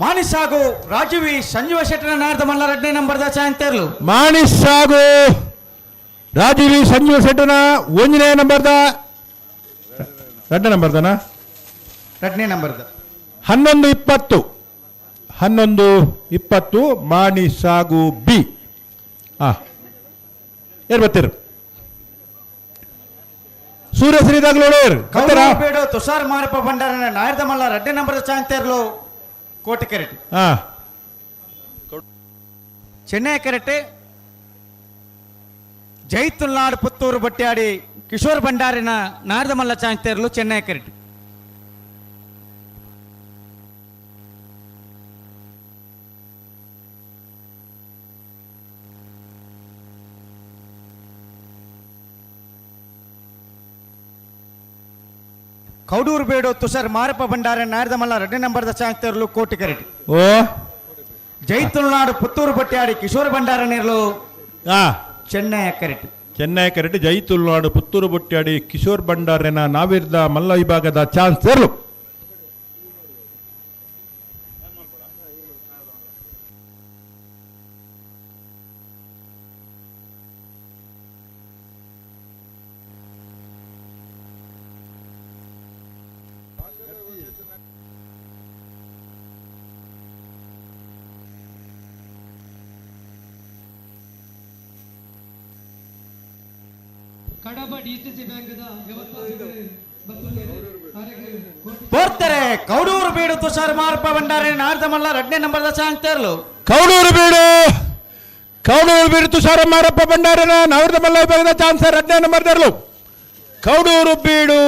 ಮಾನಿಸಾಗು ರಾಜೀವಿ ಸಂಜೀವ ಶೆಟ್ಟರ ನಾರ್ದ ಮಲ್ಲ ರಡ್ಡನೇ ನಂಬರ್ದ ಚಾಂತೇರ್ಲು. ಮಾನಿಸಾಗು ರಾಜೀವಿ ಸಂಜೀವ ಶೆಟ್ಟನ ಒಂದನೇ ನಂಬರ್ದ ರಡ್ಡ ನಂಬರ್ದನ ರಡ್ಡನೇ ನಂಬರ್ದ 11:20 11:20 ಮಾನಿಸಾಗು ಬಿ. ಹಾಂ ಏರ್ ಬರ್ತೀರಿ ಸೂರ್ಯ ಶ್ರೀದಾಗ್ಲೋಡೇರ್ ಬೇಡ ತುಷಾರ್ ಮಾರಪ್ಪ ಭಂಡಾರನ ನಾಯರ್ದ ಮಲ್ಲ ರಡ್ಡೆ ನಂಬರ್ ಚಾಂತೇರ್ಲು ಕೋಟೆ ಕೆರೆಟ್. ಚೆನ್ನೈ ಕೆರೆಟೆ ಜೈತುಲ್ನಾಡ್ ಪುತ್ತೂರು ಬಟ್ಯಾಡಿ ಕಿಶೋರ್ ಭಂಡಾರಿನ ನಾರದ ಮಲ್ಲ ಚಾಂತೇರ್ಲು ಚೆನ್ನೈ ಕೆರೆಟ್. ಕೌಡೂರು ಬೇಡು ತುಷಾರ್ ಮಾರಪ್ಪ ಭಂಡಾರ ನಾರದ ಮಲ್ಲ ರಡ್ಡೆ ನಂಬರ್ದ ಚಾಂತೇರ್ಲು ಕೋಟೆ ಕೆರೆಟ್. ಓ ಜೈತುಲ್ನಾಡು ಪುತ್ತೂರು ಬಟ್ಯಾಡಿ ಕಿಶೋರ್ ಭಂಡಾರ ನೇರ್ಲು ಚೆನ್ನೈ ಕೆರೆಟ್. ಚೆನ್ನೈ ಕೆರೆಟ್ ಜೈತುಲ್ನಾಡು ಪುತ್ತೂರು ಬಟ್ಯಾಡಿ ಕಿಶೋರ್ ಭಂಡಾರನ ನಾವಿರ್ದ ಮಲ್ಲ ವಿಭಾಗದ ಚಾನ್ಸರ್ಲು. ಕಡಬ ಡಿಸಿಸಿ ಬ್ಯಾಂಕ್ದ ಬೋರ್ತಾರೆ ಕೌಡೂರು ಬೀಡು ತುಷಾರ್ ಮಾರಪ್ಪ ಭಂಡಾರಿ ನಾರದ ಮಲ್ಲ ರಡ್ನೇ ನಂಬರ್ದ ಚಾಂತೇರ್ಲು. ಕೌಡೂರು ಬೀಡು ಕೌಡೂರು ಬೀಡು ತುಷಾರ ಮಾರಪ್ಪ ಭಂಡಾರನ ನಾರದ ಮಲ್ಲ ವಿಭಾಗದ ಚಾನ್ಸರ್ ರಡ್ನೇ ನಂಬರ್ದರ್ಲು. ಕೌಡೂರು ಬೀಡು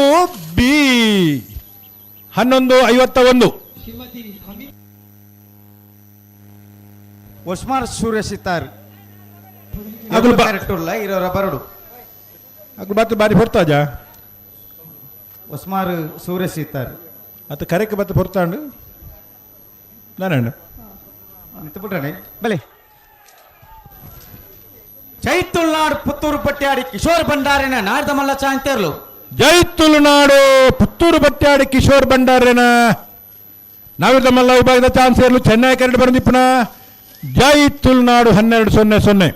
ಬಿ 11:51. ಒಸ್ಮಾರ್ ಸೂರ್ಯ ಸಿತಾರ್ ಇರೋರ ಬರಡು ಅಗ್ಲು ಬತ್ತು ಬಾರಿ ಹೊರ್ತಾಜ ಒಸ್ಮಾರ್ ಸೂರ್ಯ ಸೀತಾರ್ ಅತ್ತ ಕರೆಕ್ ಬತ್ತು ಹೊರ್ತಾಂಡು ನಾನಣ್ಣ ನಿಂತುಬಿಟ್ರಾನೆ ಬಲೆ. ಜೈತುಲ್ನಾಡು ಪುತ್ತೂರು ಪಟ್ಯಾಡಿ ಕಿಶೋರ್ ಭಂಡಾರಿನ ನಾರದ ಮಲ್ಲ ಚಾಂತೇರ್ಲು. ಜೈತುಲ್ನಾಡು ಪುತ್ತೂರು ಬಟ್ಯಾಡಿ ಕಿಶೋರ್ ಭಂಡಾರಿನ ನಾವಿರ್ದ ಮಲ್ಲ ವಿಭಾಗದ ಚಾನ್ಸೇರ್ಲು ಚೆನ್ನೈ ಕರೆಡ್ ಬಂದಿಪ್ಪನ ಜೈ ತುಳುನಾಡು 12:00.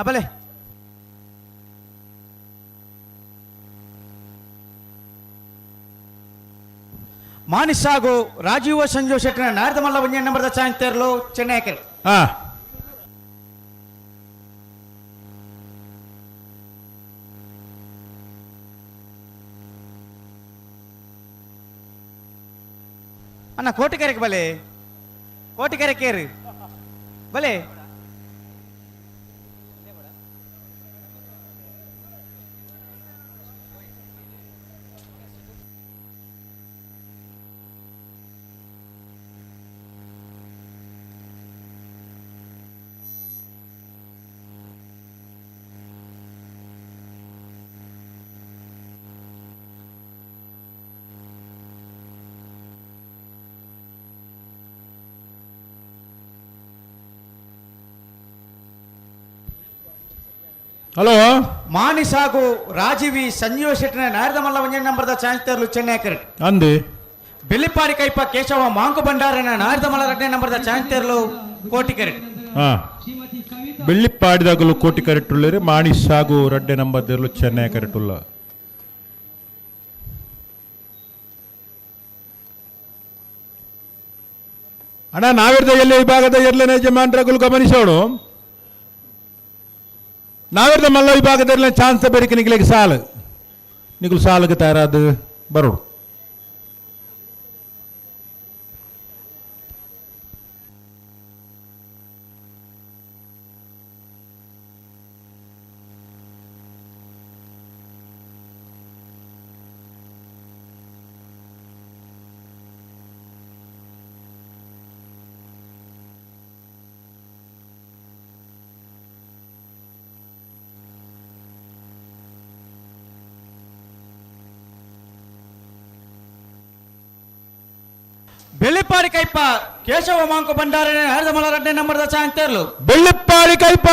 ಬಲೆ ಮಾನಿಸಾಗು ರಾಜೀವ ಸಂಜೀವ ಶೆಟ್ಟನ ನಾರದ ಮಲ್ಲ ಒಂದೇ ನಂಬರ್ದ ಚಾಂತೇರ್ಲು ಚೆನ್ನೈ ಕೆರೆ. ಅಣ್ಣ ಕೋಟಿಕೆರೆಗೆ ಬಲೆ ಕೋಟಿಕೆರೆ ಕೇರು ಬಲೆ. ಹಲೋ ಮಾನಿಸಾಗು ರಾಜೀವಿ ಸಂಜೀವ ಶೆಟ್ಟನ ನಾರದ ಮಲ್ಲ ಒಂದೇ ನಂಬರ್ದ ಚಾಂತೇರ್ಲು ಚೆನ್ನೈ ಕೆರೆಟ್. ಅಂದಿ ಬೆಳ್ಳಿಪಾಡಿ ಕೈಪ ಕೇಶವ ಮಾಂಕು ಭಂಡಾರನ ನಾರದ ಮಲ್ಲ ಎರಡನೇ ನಂಬರ್ದ ಚಾಂತೇರ್ಲು ಕೋಟಿ ಕೆರೆಟ್. ಬೆಳ್ಳಿಪಾಡಿದಾಗಲು ಕೋಟಿ ಕರೆಟುಳ್ಳೇರಿ ಮಾಣಿಸಾಗು ರಡ್ಡೆ ನಂಬರ್ದಿರಲು ಚೆನ್ನೈ ಕರೆಟುಲ್ಲ. ಅಣ್ಣ ನಾವಿರ್ದ ಎಲ್ಲಿ ವಿಭಾಗದ ಎರಡನೇ ಯಜಮಾನ್ರಗಳು ಗಮನಿಸೋಣ. ನಾವಿರ್ದ ಮಲ್ಲ ವಿಭಾಗದಲ್ಲಿ ಚಾನ್ಸ್ ಬೇಡಿಕೆ ನಿಗ್ಲಿಕ್ಕೆ ಸಾಲು ನಿಗುಲು ಸಾಲಿಗೆ ತಯಾರಾದ ಬರೋಡು. ಬೆಳ್ಳಿಪ್ಪಾಡಿ ಕೈಪ ಕೇಶವ ಮಾಂಕು ಭಂಡಾರನೆ ಹರಿದ ನಂಬರ್ದ ಚಾಂತೇರ್ಲು. ಬೆಳ್ಳಿಪ್ಪಾಡಿ ಕೈಪ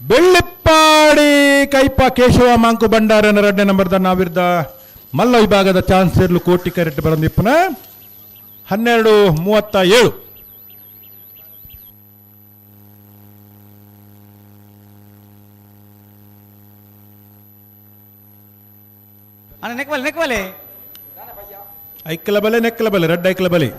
ಬೆಳ್ಳಿಪ್ಪಾಡಿ ಕೈಪ ಕೇಶವ ಮಾಂಕು ಭಂಡಾರನ ಎರಡನೇ ನಂಬರ್ದ ನಾವಿರ್ದ ಮಲ್ಲ ವಿಭಾಗದ ಚಾನ್ಸರ್ಲು ಕೋಟಿ ಕರೆಟ್ ಬರಂದಿಪ್ಪನ 12:37. ಅಣ್ಣ ನೆಕ್ವಲೆ ನೆಕ್ವಲೆ ಐಕ್ಕಲ ಬಲೆ ನೆಕ್ಕಲ ಬಲೆ ರೆಡ್ ಐಕ್ಕಲ ಬಲೆ.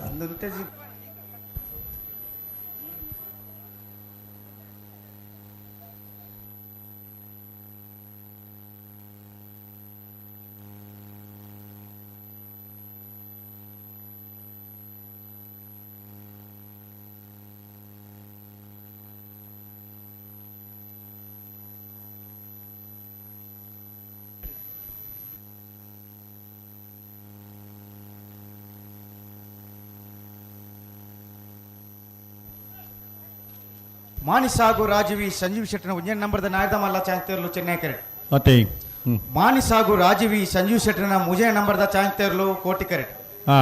ಮಾನಿಸಾಗು ರಾಜೀವಿ ಸಂಜೀವ್ ಶೆಟ್ಟನ ಒಂಜನೇ ನಂಬರ್ದ ನಾಯದ ಮಲ್ಲ ಚಾಂತೇರ್ಲು ಚೆನ್ನೈ ಕರೆಟ್. ಅತೆ ಮಾನಿಸಾಗು ರಾಜೀವಿ ಸಂಜೀವ್ ಶೆಟ್ಟನ ಮೂಜನೇ ನಂಬರ್ದ ಚಾಂತೇರ್ಲು ಕೋಟಿ ಕರೆಟ್. ಹಾ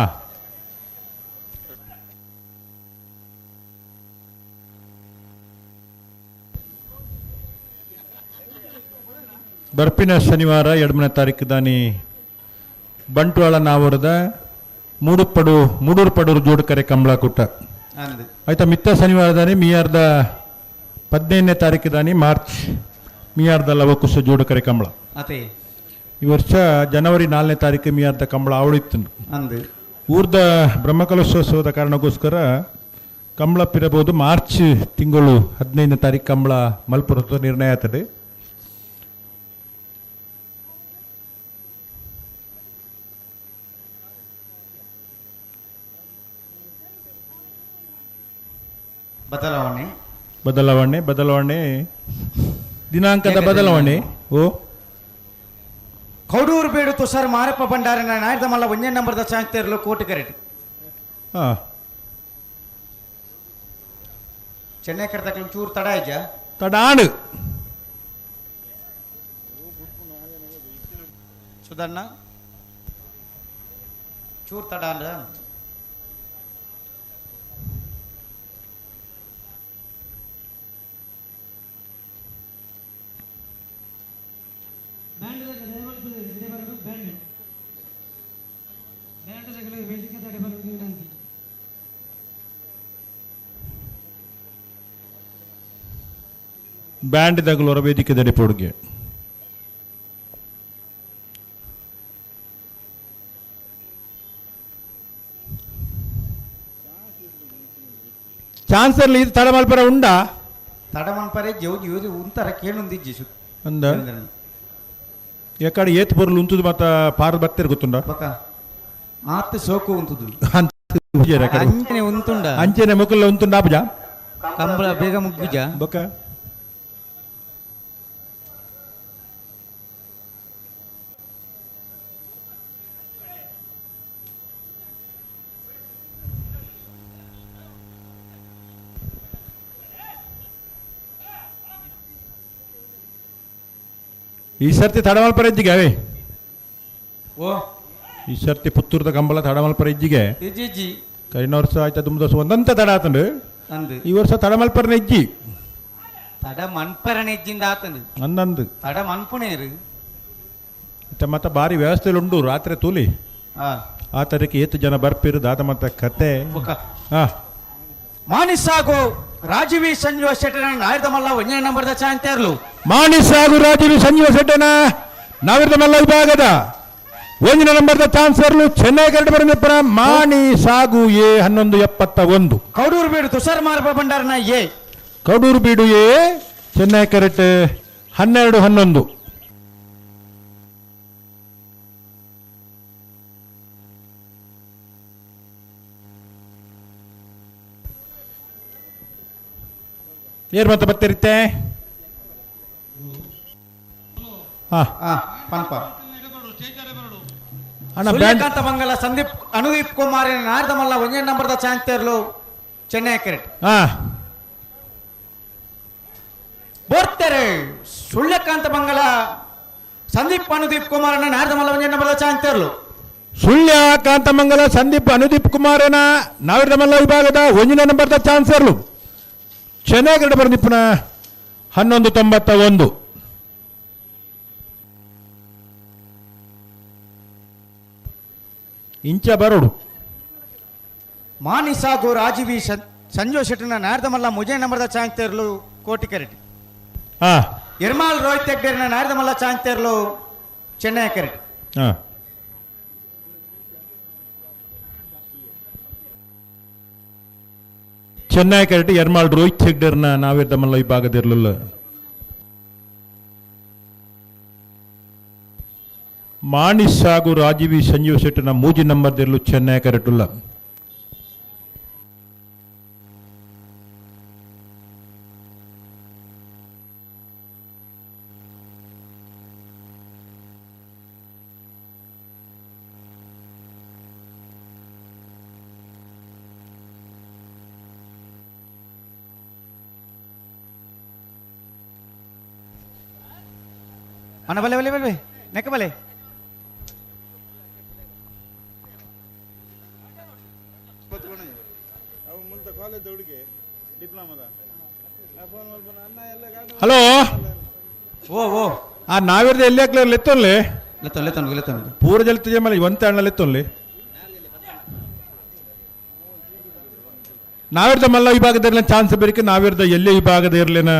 ಬರ್ಪಿನ ಶನಿವಾರ 2ನೇ ತಾರೀಕು ದಾನಿ ಬಂಟ್ವಾಳ ನಾವರದ ಮೂಡೂರು ಜೋಡುಕರೆ ಕಂಬಳಕೂಟ ಆಯ್ತಾ. ಮಿತ್ತ ಶನಿವಾರದಾನಿ ಮೀಯಾರ್ದ 15ನೇ ತಾರೀಕು ದಾನಿ ಮಾರ್ಚ್ ಮೀಯಾರ್ದ ಲವಕುಶ ಜೋಡುಕರೆ ಕಂಬಳ. ಈ ವರ್ಷ ಜನವರಿ 4ನೇ ತಾರೀಕು ಮೀಯಾರ್ದ ಕಂಬಳ ಅವಳಿತ್ತು. ಊರ್ದ ಬ್ರಹ್ಮಕಲಶೋತ್ಸವದ ಕಾರಣಕ್ಕೋಸ್ಕರ ಕಂಬಳ ಪಿರಬಹುದು ಮಾರ್ಚ್ ತಿಂಗಳು 15ನೇ ತಾರೀಕು ಕಂಬಳ ಮಲ್ಪುರದ ನಿರ್ಣಯ ಆಗ್ತದೆ. ಬದಲಾವಣೆ ಬದಲಾವಣೆ ಬದಲಾವಣೆ ದಿನಾಂಕದ ಬದಲಾವಣೆ. ಓ ಕೌಡೂರು ಬೇಡು ತುಷಾರ್ ಮಾರಪ್ಪ ಭಂಡಾರನ ನಾಯದ ಮಲ್ಲ ಒಂದೇ ನಂಬರ್ದ ಚಾಂತೇರ್ಲು ಕೋಟಿ ಕರೆಟ್. ಚೆನ್ನೈ ಕರೆತಕ್ಕ ಚೂರು ತಡ ಆಯ್ಜ ತಡಾಣು ಸುಧಣ್ಣ ಚೂರು ತಡ ಅಂದ್ರ ಬ್ಯಾಂಡ್ ದಗಲೋರ ವೇದಿಕೆ ದಡಿಪೊಡುಗೆ ಚಾನ್ಸರ್ಲಿ ಇದು ತಡಮಲ್ಪರ ಉಂಡಾ ತಡಮಲ್ಪರೆ ಜೋಜಿ ಯೋಜಿ ಉಂತರ ಕೇಳುಂದಿಜ್ಜಿ ಅಂದ ಎಕಡೆ ಏತ್ ಬೊರ್ಲು ಉಂತುದು ಮತ್ತ ಪಾರ್ ಬತ್ತೆರ್ ಗೊತ್ತುಂಡ ಬಕ ಆತ್ ಸೋಕು ಉಂತುದು ಅಂಚನೆ ಉಂತುಂಡ ಅಂಚನೆ ಮುಕುಲ್ಲ ಉಂತುಂಡ ಆಪುಜ ಕಂಬಳ ಬೇಗ ಮುಗ್ಗುಜ ಬೊಕ ಈ ಸರ್ತಿ ತಡಮಲ್ಪರ ಇಜ್ಜಿಗೆ ಅವೇ ಓ ಈ ಸರ್ತಿ ಪುತ್ತೂರದ ಕಂಬಳ ತಡಮಲ್ಪರ ಇಜ್ಜಿಗೆ ಇಜ್ಜಿ ಕರಿನ ವರ್ಷ ಆಯ್ತಾ ದುಮ್ದ ವರ್ಷ ಒಂದಂತ ತಡ ಆತಂಡು ಅಂದು ಈ ವರ್ಷ ತಡಮಲ್ಪರನ ಇಜ್ಜಿ ತಡ ಮನ್ಪರನ ಇಜ್ಜಿಂದ ಆತಂದು ಅಂದಂದು ತಡ ಮನ್ಪುಣೇರು ಮತ್ತೆ ಭಾರಿ ವ್ಯವಸ್ಥೆ ಉಂಡು ರಾತ್ರಿ ತೂಲಿ ಆ ತರಕ್ಕೆ ಏತು ಜನ ಬರ್ಪಿರು ದಾದ ಮತ್ತ ಕತೆ. ಮಾನಿಸಾಗು ರಾಜೀವಿ ಸಂಜೀವ ಶೆಟ್ಟನ ನಾಯರ್ದ ಮಲ್ಲ ಒಂದನೇ ನಂಬರ್ದ ಚಾಂತೇರ್ಲು. ಮಾನಿಸಾಗು ರಾಜೀವಿ ಸಂಜೀವ ಶೆಟ್ಟನ ನಾವಿರ್ದ ಮಲ್ಲ ವಿಭಾಗದ ಒಂದನೇ ನಂಬರ್ದ ಚಾನ್ಸರ್ಲು ಚೆನ್ನೈ ಕರಡು ಬರಂದಿಪ್ಪನ ಮಾಣಿ ಸಾಗು ಎ 11:71. ಕೌಡೂರು ಬೀಡು ತುಷಾರ್ ಮಾರಪ್ಪ ಭಂಡಾರನ ಎ ಕೌಡೂರು ಬೀಡು ಎ ಚೆನ್ನೈ ಕರೆಟ್ 12:11. ಏರ್ ಮತ್ತೆ ಬತ್ತಿರುತ್ತೆ ಸೂರ್ಯಕಾಂತ ಮಂಗಲ ಸಂದೀಪ್ ಅನುದೀಪ್ ಕುಮಾರ್ ನಾರದ ಮಲ್ಲ ಒಂದೇ ನಂಬರ್ದ ಚಾಂತೇರ್ಲು ಚೆನ್ನೈ ಕ್ರಿಕೆಟ್ ಬೋರ್ತೆರೆ ಸುಳ್ಯಕಾಂತ ಮಂಗಲ ಸಂದೀಪ್ ಅನುದೀಪ್ ಕುಮಾರ್ ನಾರದ ಮಲ್ಲ ಒಂದೇ ನಂಬರ್ದ ಚಾಂತೇರ್ಲು. ಸುಳ್ಯಕಾಂತ ಮಂಗಲ ಸಂದೀಪ್ ಅನುದೀಪ್ ಕುಮಾರನ ನಾವಿರದ ಮಲ್ಲ ವಿಭಾಗದ ಒಂದನೇ ನಂಬರ್ದ ಚಾನ್ಸರ್ಲು ಚೆನ್ನೈ ಕ್ರಿಕೆಟ್ ಬರಂದಿಪ್ಪನ 11:91. ಇಂಚ ಬರೋಡು. ಮಾನಿಸಾಗು ರಾಜೀವಿ ಸಂಜೋ ಶೆಟ್ಟಿನ ನಾರ್ದಮಲ್ಲ ಮುಜೆ ನಂಬರ್ದ ಚಾಂಗ್ತೇರ್ಲು ಕೋಟಿ ಕರೆಟ್. ಎರ್ಮಾಲ್ ರೋಹಿತ್ ಹೆಗ್ಡೇರ್ನ ನಾರ್ದಮಲ್ಲ ಚಾಂಗ್ತೇರ್ಲು ಚೆನ್ನೈ ಕರೆಟ್. ಚೆನ್ನೈ ಕರೆಟ್ ಎರ್ಮಾಲ್ ರೋಹಿತ್ ಹೆಗ್ಡೇರ್ನ ನಾವಿರ್ದಮಲ್ಲ ವಿಭಾಗದಿರಲಿಲ್ಲ. ಮಾಣಿಸಾಗು ರಾಜೀವಿ ಸಂಜೀವ ಶೆಟ್ಟಿನ ಮೂಜಿ ನಂಬರ್ದಿರಲು ಚೆನ್ನೈ ಕರೆಟುಲ್ಲ. ಅಣ್ಣ ಬಲೆ ಬಲೆ ಬಲೆ ನೆಕ್ಕ ಬಲೆ. ಹಲೋ ಓ ಓ ಆ ನಾವಿರ್ದ ಎಲ್ಲಿ ಹಾಕ್ಲಿ ಲೆತ್ತೊನ್ಲಿ ಲೆತ್ತೊನ್ ಲೆತ್ತೊನ್ ಲೆತ್ತೊನ್ ಪೂರ ಜಲ್ತಿ ಜಮಲ ಒಂತ ಅಣ್ಣ ಲೆತ್ತೊನ್ಲಿ. ನಾವಿರ್ದ ಮಲ್ಲ ವಿಭಾಗದ ಚಾನ್ಸ್ ಬೇರಿಕೆ ನಾವಿರ್ದ ಎಲ್ಲಿ ವಿಭಾಗದ ಇರ್ಲಿನ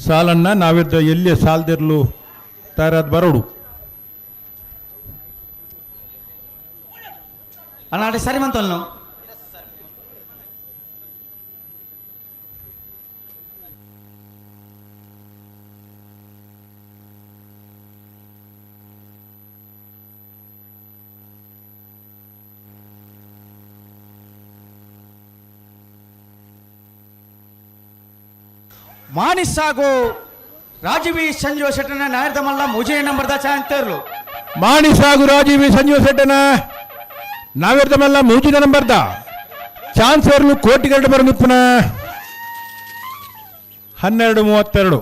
ಸಾಲನ್ನ ನಾವಿರ್ದ ಎಲ್ಲಿ ಸಾಲದಿರ್ಲು ತಯಾರಾದ ಬರೋಡು. ಅಣ್ಣ ಅಡೆ ಸರಿ ಮಂತಲ್ನು. ಮಾನಿಸಾಗು ರಾಜೀವಿ ಸಂಜೀವ ಶೆಟ್ಟನ ನಾಯರ್ದಮಲ್ಲ ಮುಜೆ ನಂಬರ್ದ ಚಾಂತೇರ್ಲು. ಮಾಣಿಸಾಗು ರಾಜೀವಿ ಸಂಜೀವ ಶೆಟ್ಟನ ನಾವಿರ್ದಮಲ್ಲ ಮೂಜಿನ ನಂಬರ್ದ ಚಾನ್ಸರ್ಲು ಕೋಟಿಗರಡು ಬರ ನಿಪ್ಪುನ 12:32.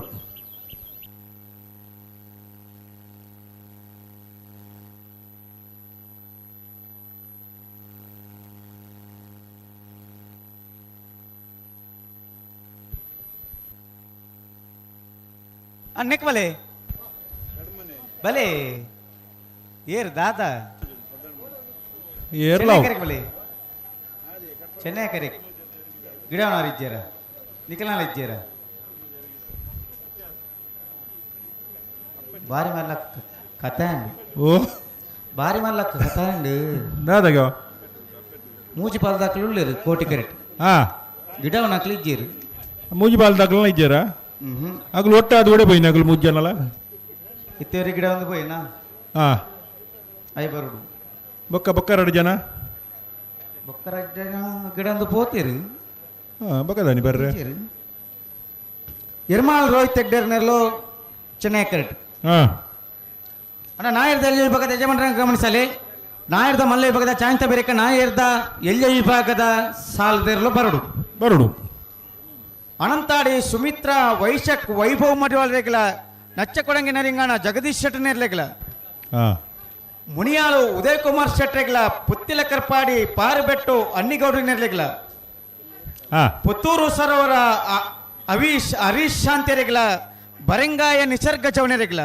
ನೆಕ್ ಬಲೆ ಬಲೆ ಏರ್ ದಾದಾ ಬಲೆ ಚೆನ್ನೈ ಕರೆಕ್ ಗಿಡವನವ್ರು ಇದ್ದೀರ ನಿಖಲಾಲ್ ಇದ್ದೀರ ಬಾರಿ ಮಲ್ಲ ಕಥೆ ಅಂడి. ಓ ಬಾರಿ ಮಲ್ಲ ಕಥೆ ಅಂడి. ದಾದಾಗ ಮೂಜಿ ಪಾಲ್ದಾಕ್ಲು ಉಳ್ಳೇರು ಕೋಟಿ ಕರೆಕ್ಟ್. ಗಿಡವನಕ್ಲು ಇದ್ದೀರು ಮೂಜಿ ಪಾಲ್ದಾಕ್ಲು ಇದ್ದೀರಾ ಅಗಲು ಒಟ್ಟ ಅದು ಒಡೆ ಪೋಯಿನ ಅಗಲು ಮೂಜಿ ಜನಲ ಇತ್ತೇರಿ ಗಿಡ ಒಂದು ಪೋಯಿನಾ. I ಬರುಡು ಬೊಕ್ಕ ಬೊಕ್ಕ ಎರಡು ಜನ ಬೊಕ್ಕ ಎರಡು ಜನ ಗಿಡ ಒಂದು ಪೋತೀರಿ. ಬೊಕ್ಕದಾನಿ ಬರ್ರೆ. ಎರ್ಮಾಲ್ ರೋಹಿತ್ ಹೆಗ್ಡೇರ್ನೆಲ್ಲೋ ಚೆನ್ನೈ ಕರೆಕ್ಟ್. ಅಣ್ಣ ನಾಯರ್ದ ಎಲ್ಲಿ ವಿಭಾಗದ ಯಜಮಾನರ ಗಮನಿಸಲಿ. ನಾಯರ್ದ ಮಲ್ಲ ವಿಭಾಗದ ಚಾಂತ ಬೇರೆಕ ನಾಯರ್ದ ಎಲ್ಲಿ ವಿಭಾಗದ ಸಾಲದಿರಲು ಬರಡು ಬರಡು. ಅನಂತಾಡಿ ಸುಮಿತ್ರಾ ವೈಶಕ್ ವೈಭವ್ ಮಡಿವಾಳರೇಗಲ ನಚ್ಚಕೊಡಂಗಿ ನರಿಂಗಾಣ ಜಗದೀಶ್ ಶೆಟ್ಟನೇರ್ಲೆಗಲ ಮುನಿಯಾಳು ಉದಯ್ ಕುಮಾರ್ ಶೆಟ್ಟರೆಗಲ ಪುತ್ತಿಲ ಕರ್ಪಾಡಿ ಪಾರುಬೆಟ್ಟು ಅನ್ನಿಗೌಡರಿನೆರ್ಲೆಗಲ ಪುತ್ತೂರು ಸರೋವರ ಅವೀಶ್ ಹರೀಶ್ ಶಾಂತಿಯರೆಗಲ ಬರಂಗಾಯ ನಿಸರ್ಗ ಚವಣೆರೆಗಲ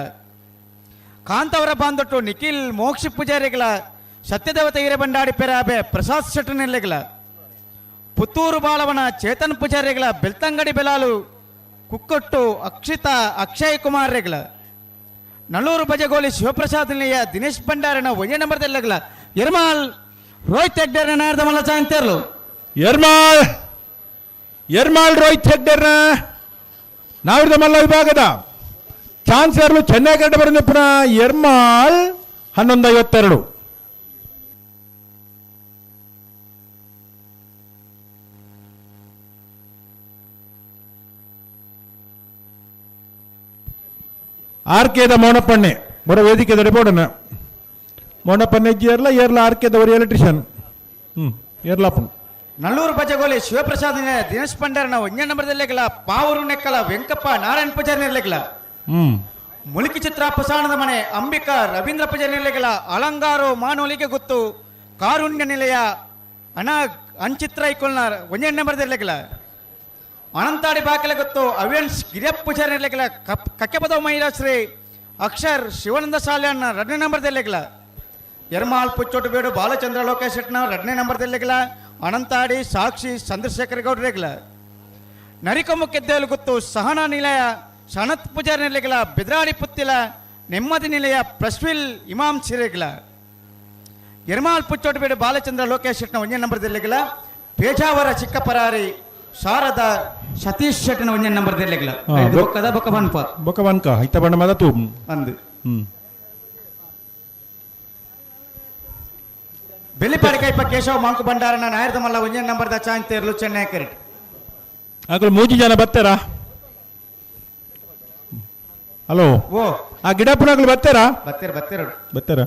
ಕಾಂತವರ ಬಾಂದೊಟ್ಟು ನಿಖಿಲ್ ಮೋಕ್ಷ ಪೂಜಾರಿಗಳ ಸತ್ಯದೇವತೆ ಹಿರೇಬಂಡಾಡಿ ಪೆರಾಬೆ ಪ್ರಸಾದ್ ಶೆಟ್ಟನೆರ್ಲೆಗಲ ಪುತ್ತೂರು ಬಾಳವನ ಚೇತನ್ ಪೂಜಾರಿಗಳ ಬೆಳ್ತಂಗಡಿ ಬೆಲಾಲು ಕುಕ್ಕೊಟ್ಟು ಅಕ್ಷಿತಾ ಅಕ್ಷಯ್ ಕುಮಾರ್ ರೆಗ್ಲ ನಲ್ಲೂರು ಬಜಗೋಲಿ ಶಿವಪ್ರಸಾದ್ ನಿಲಯ ದಿನೇಶ್ ಭಂಡಾರನ ಒಂದೇ ನಂಬರ್ದೆಲ್ಲಗಲ ಎರ್ಮಾಲ್ ರೋಹಿತ್ ಹೆಗ್ಡೇರ್ನ ನಾಯರ್ದಮಲ್ಲ ಚಾಂತೇರ್ಲು. ಎರ್ಮಾಲ್ ಎರ್ಮಾಲ್ ರೋಹಿತ್ ಹೆಗ್ಡೇರ್ನ ನಾವಿರ್ದಮಲ್ಲ ವಿಭಾಗದ ಚಾನ್ಸರ್ಲು ಚೆನ್ನೈ ಕರೆಕ್ಟ್ ಬರೋದು ಎರ್ಮಾಲ್ 11:52. ಆರ್ ಕೆದ ಮೌನಪ್ಪಣ್ಣೆ ಬರೋ ವೇದಿಕೆ ಬೋಡನ ಮೌನಪ್ಪಣ್ಣೆ ಏರ್ಲ ಏರ್ಲ ಆರ್ ಕೆದವರು ಎಲೆಕ್ಟ್ರಿಷಿಯನ್ ಏರ್ಲಾಪನ್. ನಲ್ಲೂರು ಬಜಗೋಲಿ ಶಿವಪ್ರಸಾದ್ ದಿನೇಶ್ ಭಂಡಾರನ ಒಂದೇ ನಂಬರ್ದಲ್ಲೆಗಲ ಪಾವೂರು ನೆಕ್ಕಲ ವೆಂಕಪ್ಪ ನಾರಾಯಣ ಪೂಜಾರಿ ನಿರ್ಲೆಗಲ ಮುಳುಕಿ ಚಿತ್ರ ಪ್ರಸಾರಣದ ಮನೆ ಅಂಬಿಕಾ ರವೀಂದ್ರ ಪೂಜಾರಿ ನಿರ್ಲೆಗಲ ಅಲಂಗಾರು ಮಾನವಲಿಗೆ ಗೊತ್ತು ಕಾರುಣ್ಯ ನಿಲಯ ಅನಾಗ್ ಅಂಚಿತ್ರ ಐಕೊಲ್ನ ಒಂದೇ ನಂಬರ್ದಲ್ಲೆಗಲ ಅನಂತಾಡಿ ಬಾಕಲ ಗೊತ್ತು ಅವ್ಯನ್ಸ್ ಗಿರಿಯಪ್ಪ ಪೂಜಾರಿ ನಿರ್ಲೆಗಲ ಕಕ್ಕೆಪದ ಮಹಿಳಾ ಶ್ರೀ ಅಕ್ಷರ್ ಶಿವಾನಂದ ಸಾಲ್ಯಾನ್ ಎರಡನೇ ನಂಬರ್ದಲ್ಲೆಗಲ ಎರ್ಮಾಲ್ ಪುಚ್ಚೊಟ್ಟುಬೇಡು ಬಾಲಚಂದ್ರ ಲೋಕೇಶ್ ಶೆಟ್ನ ಎರಡನೇ ನಂಬರ್ ದೆಲ್ಲಿಗಲ ಅನಂತಾಡಿ ಸಾಕ್ಷಿ ಚಂದ್ರಶೇಖರ್ ಗೌಡ್ರೆಗ್ಲ ನರಿಕೊಮ್ಮು ಕೆದ್ದೇಲು ಗುತ್ತು ಸಹನಾ ನಿಲಯ ಸನತ್ ಪೂಜಾರಿ ನಿಲಯಗಳ ಬೆದ್ರಾಡಿ ಪುತ್ತಿಲ ನೆಮ್ಮದಿ ನಿಲಯ ಪ್ರಸ್ವಿಲ್ ಇಮಾಮ್ ಸಿರೆಗ್ಲ ಎರ್ಮಾಲ್ ಪುಚ್ಚೊಟ್ಟುಬೇಡು ಬಾಲಚಂದ್ರ ಲೋಕೇಶ್ ಶೆಟ್ನ ಒಂಜನೇ ನಂಬರ್ ದೆಲ್ಲಿಗಲ ಪೇಜಾವರ ಚಿಕ್ಕಪರಾರಿ ಶಾರದಾ ಸತೀಶ್ ಶೆಟ್ಟನ ಒಂಜನೇ ನಂಬರ್ ದೆಲ್ಲಿಗಲ ಬೊಕ್ಕದ ಬೊಕ್ಕ ಬನ್ಪ ಬೊಕ್ಕ ಬನ್ಕ ಇತ್ತ ಬಣ್ಣ ಮದ ತೂ ಅಂದು ಬೆಳ್ಳಿಪಾಡಿ ಕೈಪ ಕೇಶವ ಮಾಂಕು ಭಂಡಾರನ ನಾಯರ್ದ ಮಲ್ಲ ಒಂಜನೇ ನಂಬರ್ದ ಚಾಂಚ್ ತೇರ್ಲು ಚೆನ್ನೈ ಕರೆಟ್ ಅಕುಲು ಮೂಜಿ ಜನ ಬತ್ತೇರಾ? ಹಲೋ, ಓ ಆ ಗಿಡಪ್ಪನಗಳು ಬತ್ತೇರಾ? ಬತ್ತೀರ ಬತ್ತೀರ ಬತ್ತೇರಾ?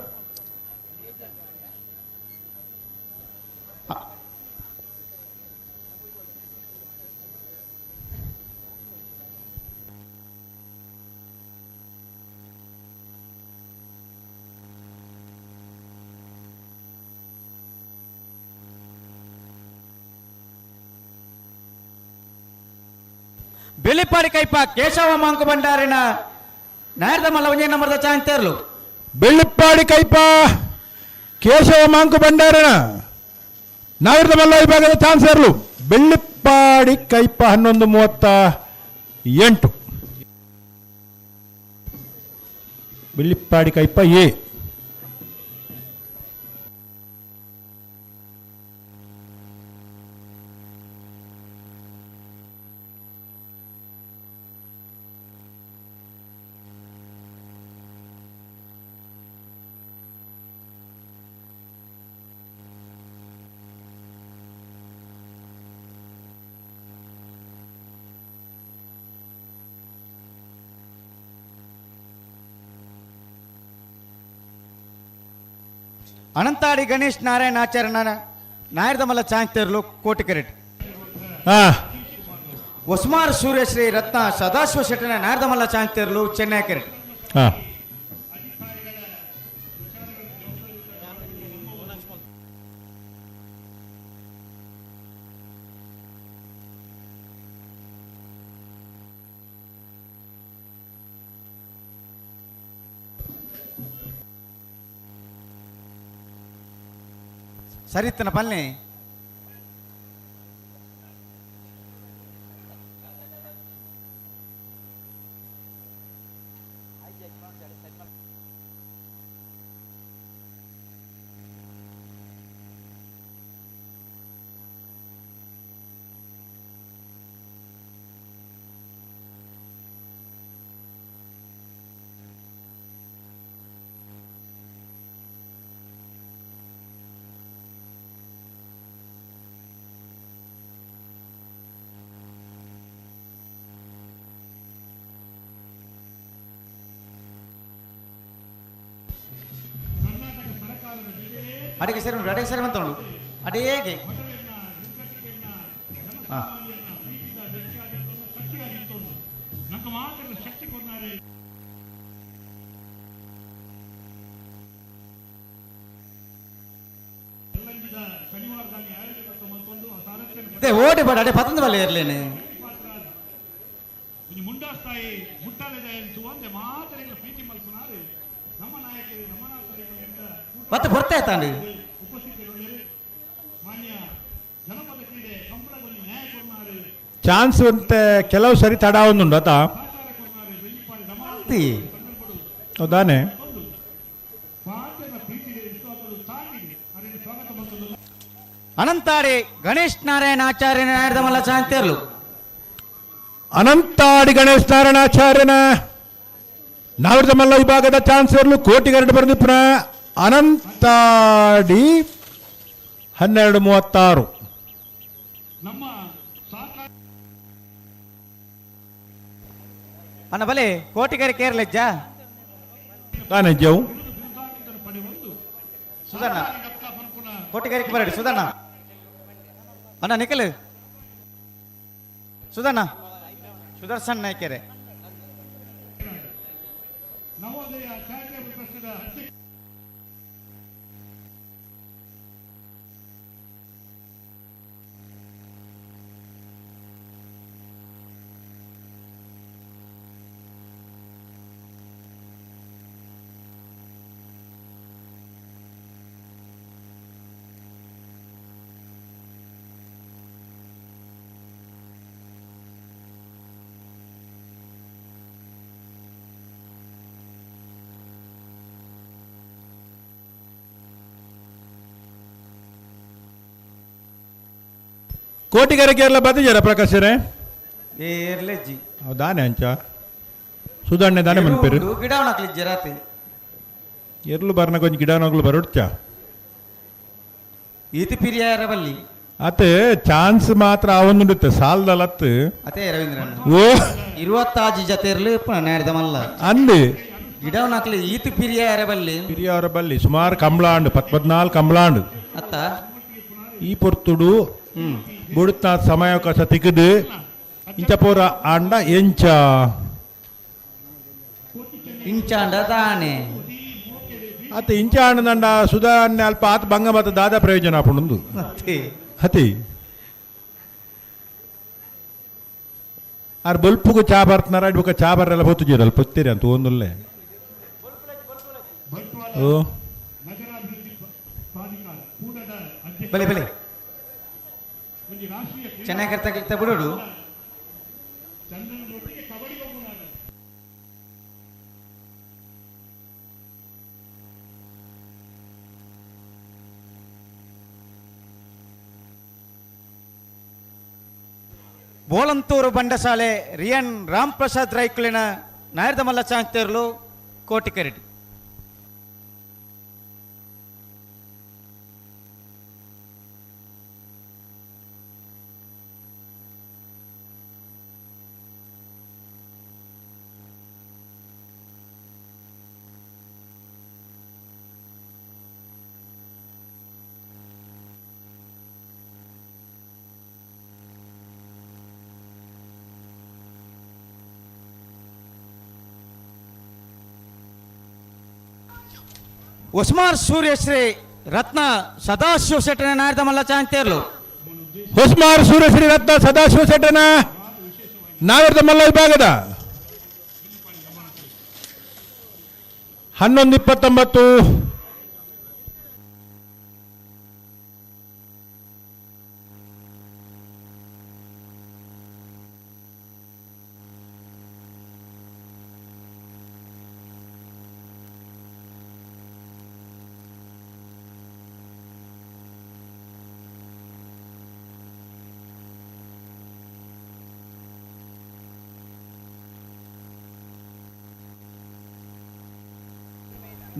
ಬೆಳ್ಳಿಪಾಡಿ ಕೈಪ ಕೇಶವ ಮಾಂಕು ಭಂಡಾರಿನ ನಾಯರ್ದ ಮಲ್ಲ ಒಂಜನೇ ನಂಬರ್ದ ಚಾಂಚ್ ತೇರ್ಲು ಬೆಳ್ಳಿಪ್ಪಾಡಿ ಕೈಪ ಕೇಶವ ಮಾಂಕು ಭಂಡಾರನ ನಾವಿರದ ಮಲ್ಲ ವಿಭಾಗದ ಚಾನ್ಸರ್ಲು ಬೆಳ್ಳಿಪ್ಪಾಡಿ ಕೈಪ 11:38. ಬೆಳ್ಳಿಪ್ಪಾಡಿ ಕೈಪ ಎ. ಅನಂತಾಡಿ ಗಣೇಶ್ ನಾರಾಯಣ ಆಚಾರ್ಯನ ನಾಯರ್ದ ಮಲ್ಲ ಚಾಂಚ್ ತೇರ್ಲು ಕೋಟಿ ಕರೆಟ್ ಒಸ್ಮಾರ್ ಸೂರ್ಯಶ್ರೀ ರತ್ನ ಸದಾಶಿವ ಶೆಟ್ಟನ ನಾಯರ್ದ ಮಲ್ಲ ಚಾಂಚ್ ತೇರ್ಲು ಚೆನ್ನೈ ಕರೆಟ್. ಸರಿತನ ಪಲ್ಲೆ ಅಡಿಗೆ ಸರಿ ಉಂಟು, ಅಡಿಗೆ ಸರಿ ಅಂತ ಉಂಟು ಅಡೇಗೆ. ಓಡಿ ಬೇಡ ಅಡೆ ಪತಂದ ಬಲ್ಲ ಇರ್ಲೇನೆ. ಮತ್ತೆ ಬರ್ತಾ ಇತ್ತಾಂಡಿ. ಚಾನ್ಸ್ ಅಂತೆ ಕೆಲವು ಸರಿ ತಡ ಒಂದುಂಡು ಆತ ಹೌದಾನೆ? ಅನಂತಾಡಿ ಗಣೇಶ್ ನಾರಾಯಣ ಆಚಾರ್ಯನ ನಾಯರ್ದ ಚಾಂತೇರ್ಲು. ಅನಂತಾಡಿ ಗಣೇಶ್ ನಾರಾಯಣಾಚಾರ್ಯನ ನಾವಿರದ ಮಲ್ಲ ವಿಭಾಗದ ಚಾನ್ಸರ್ಲು ಕೋಟಿಗರಡು ಬರೆದು ಪುನಃ ಅನಂತಾಡಿ 12:36. ಅಣ್ಣ ಬಲೆ ಕೋಟಿಗರಿ ಕೇರಳಜ್ಜ ತಾನೇ ಜವು ಸುಧಣ್ಣ ಕೋಟಿಗರಿಗೆ ಬರಡಿ ಸುಧಣ್ಣ. ಅಣ್ಣ ನಿಖಲ್ ಸುಧಣ್ಣ ಸುದರ್ಶನ್ ನಾಯ್ಕೆರೆ. ಕೋಟಿಗರ ಕೇರಳ ಬತ್ತಿಜಾರ ಪ್ರಕಾಶರೇ? ಏರ್ಲೆಜ್ಜಿ. ದಾನೆ ಅಂಚ ಸುಧಾರಣೆ ದಾನೆ ಮನ್ಪೇರು ಗಿಡವನಕ್ಲಿಜ್ಜರಾತೆ. ಎರ್ಲು ಬರ್ನ ಕೊಂಚ ಗಿಡವನಗ್ಲು ಬರೋಡ್ಚ ಈತಿ ಪಿರಿಯಾರ ಬಲ್ಲಿ ಅತ್ತೆ ಚಾನ್ಸ್ ಮಾತ್ರ ಅವನುಂಡುತ್ತೆ ಸಾಲ್ದಲತ್ತು ಅದೇ ರವೀಂದ್ರಣ್ಣ. ಓ 26 ಜತೆರ್ಲು ನೇರದ ಮಲ್ಲ ಅಂದು ಗಿಡವನಕ್ಲಿ ಈತಿ ಪಿರಿಯಾರ ಬಲ್ಲಿ ಪಿರಿಯಾರ ಬಲ್ಲಿ ಸುಮಾರು ಕಂಬಳಾಂಡು 14 ಕಂಬಳಾಂಡು ಅತ್ತ ಈ ಪೊರ್ತುಡು ಬುಡುತ್ತ ಸಮಯಾವಕಾಶ ತಿಕ್ಕದು ಇಂಚ ಪೂರ ಆಂಡ ಎಂಚ ಇಂಚಾಂಡ ತಾನೆ ಅತ್ತ ಇಂಚ ಆಂಡದಂಡ ಸುಧಾರಣೆ ಅಲ್ಪ ಆತ ಭಂಗ ಮತ್ತು ದಾದಾ ಪ್ರಯೋಜನ ಆಪುಂಡು ಅತಿ ಆರ್ ಬೊಲ್ಪುಗು ಚಾ ಬರ್ತನಾರ ಬೊಕ್ಕ ಚಾ ಬರ್ರೆಲ್ಲ ಪೊತ್ತುಜೀರ ಅಲ್ಪ ಪೊತ್ತೀರಿ ಅಂತ ಒಂದುಲ್ಲೆ. ಓ ಬಲೆ ಬಲೆ ಚೆನ್ನಾಗಿ ತಗ್ಲಿತ್ತ ಬಿಡೋಡು. ಬೋಳಂತೂರು ಬಂಡಸಾಲೆ ರಿಯನ್ ರಾಮ್ ಪ್ರಸಾದ್ ರೈಕುಲಿನ ನಾಯರ್ದಮಲ್ಲ ಚಾಂತೇರ್ಲು ಕೋಟಿಕೆರೆಡಿ. ಉಸ್ಮಾರ್ ಸೂರ್ಯಶ್ರೀ ರತ್ನ ಸದಾಶಿವ ಶೆಟ್ಟನ ನಾಯರ್ದಮಲ್ಲ ಚಾಂತೇರ್ಲು. ಹೊಸ್ಮಾರ್ ಸೂರ್ಯಶ್ರೀ ರತ್ನ ಸದಾಶಿವ ಶೆಟ್ಟನ ನಾಯರ್ದಮಲ್ಲ ವಿಭಾಗದ 11:29.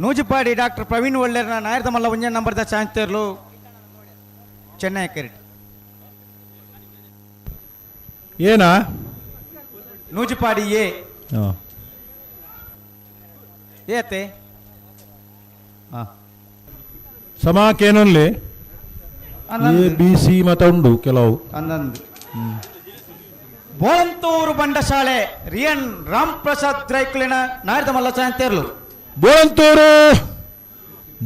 ನೂಜುಪಾಡಿ ಡಾಕ್ಟರ್ ಪ್ರವೀಣ್ ಒಳ್ಳೆರ್ನ ನಾಯರ್ದಮಲ್ಲ ಒಂಜೆ ನಂಬರ್ದ ಚಾಂತೇರ್ಲು ಚೆನ್ನೈ ಕೆರೆಟ್. ಏನಾ ನೂಜುಪಾಡಿ ಎ ಏತೆ ಸಮಾಕೇನಲ್ಲಿ A B C ಮತ ಉಂಡು ಕೆಲವು. ಅಂದಂದು ಬೋಳಂತೂರು ಬಂಡಶಾಲೆ ರಿಯನ್ ರಾಮ್ ಪ್ರಸಾದ್ ರೈಕುಲಿನ ನಾಯರ್ದಮಲ್ಲ ಚಾಂತೇರ್ಲು. ಬೋಳಂತೂರು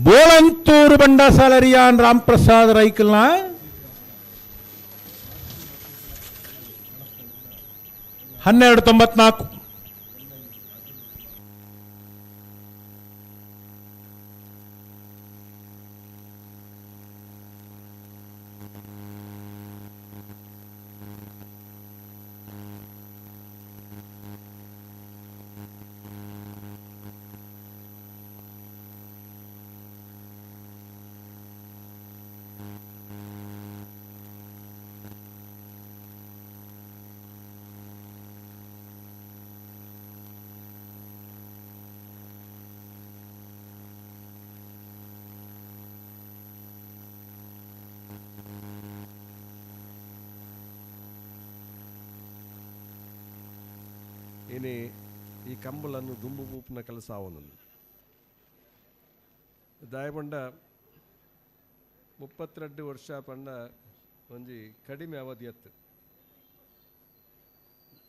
ಬೋಳಂತೂರು ಬಂಡಸಾಲೆ ರಿಯಾನ್ ರಾಮ್ ಪ್ರಸಾದ್ ರೈಕಲ್ನ 12:94. ಇನಿ ಈ ಕಂಬಳನ್ನು ದುಂಬು ಬೂಪಿನ ಕೆಲಸ ಆವೊಂದುಂಡು. ದಾಯಬಂಡ 32 ವರ್ಷ ಪಂಡ ಒಂಜಿ ಕಡಿಮೆ ಅವಧಿ ಅತ್ತು.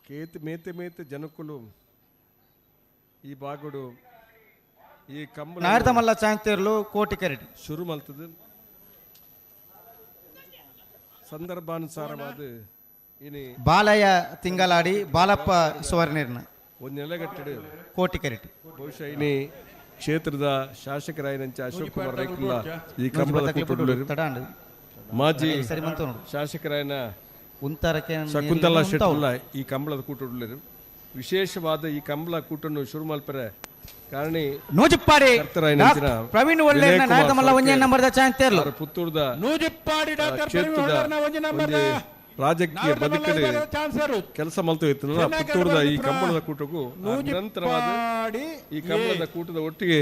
ಕೇತ್ ಮೇತೆ ಮೇತೆ ಜನಕುಲು ಈ ಬಾಗುಡು ಈ ಕಂಬಳ ನಾಯರ್ದಮಲ್ಲ ಚಾಂತೇರ್ಲು ಕೋಟಿಕೆರೆಡಿ ಶುರು ಮಲ್ತದು. ಸಂದರ್ಭಾನುಸಾರವಾದ ಇನಿ ಬಾಲಯ್ಯ ತಿಂಗಳಾಡಿ ಬಾಲಪ್ಪ ಸುವರ್ಣಿರ್ನ ಒಂದು ನೆಲೆಗಟ್ಟಡು ಕೋಟಿಕೆರೆಟಿ. ಬಹುಶಃ ಇನಿ ಕ್ಷೇತ್ರದ ಶಾಸಕರಾಯಿನಂಚ ಅಶೋಕ್ ಕುಮಾರ್ ರೈಕುಲ್ಲ ಈ ಕಂಬಳದ ಕೂಟುಡುಲ್ಲೆರ್. ಮಾಜಿ ಶಾಸಕರಾಯಿನ ಶಕುಂತಲಾ ಶೆಟ್ಟುಲ್ಲ ಈ ಕಂಬಳದ ಕೂಟುಡುಲ್ಲೆರ್. ವಿಶೇಷವಾದ ಈ ಕಂಬಳ ಕೂಟನ್ನು ಶುರು ಮಲ್ಪರೆ ಕಾರಣಿ ನೂಜುಪ್ಪಾಡಿ ಪ್ರವೀಣ್ ಒಳ್ಳೆರ್ನ ನಾಯರ್ದಮಲ್ಲ ಒಂಜೆ ನಂಬರ್ದ ಚಾಂತೇರ್ಲು. ಪುತ್ತೂರ್ದ ನೂಜುಪ್ಪಾಡಿ ಡಾಕ್ಟರ್ ಕ್ಷೇತ್ರದ ಒಂಜೆ ನಂಬರ್ದ ರಾಜಕೀಯ ಬದುಕಡೆ ಕೆಲಸ ಮಲ್ತು ಇತ್ತು ಪುತ್ತೂರದ ಈ ಕಂಬಳದ ಕೂಟಕ್ಕೂ ನಿರಂತರವಾದ ಈ ಕಂಬಳದ ಕೂಟದ ಒಟ್ಟಿಗೆ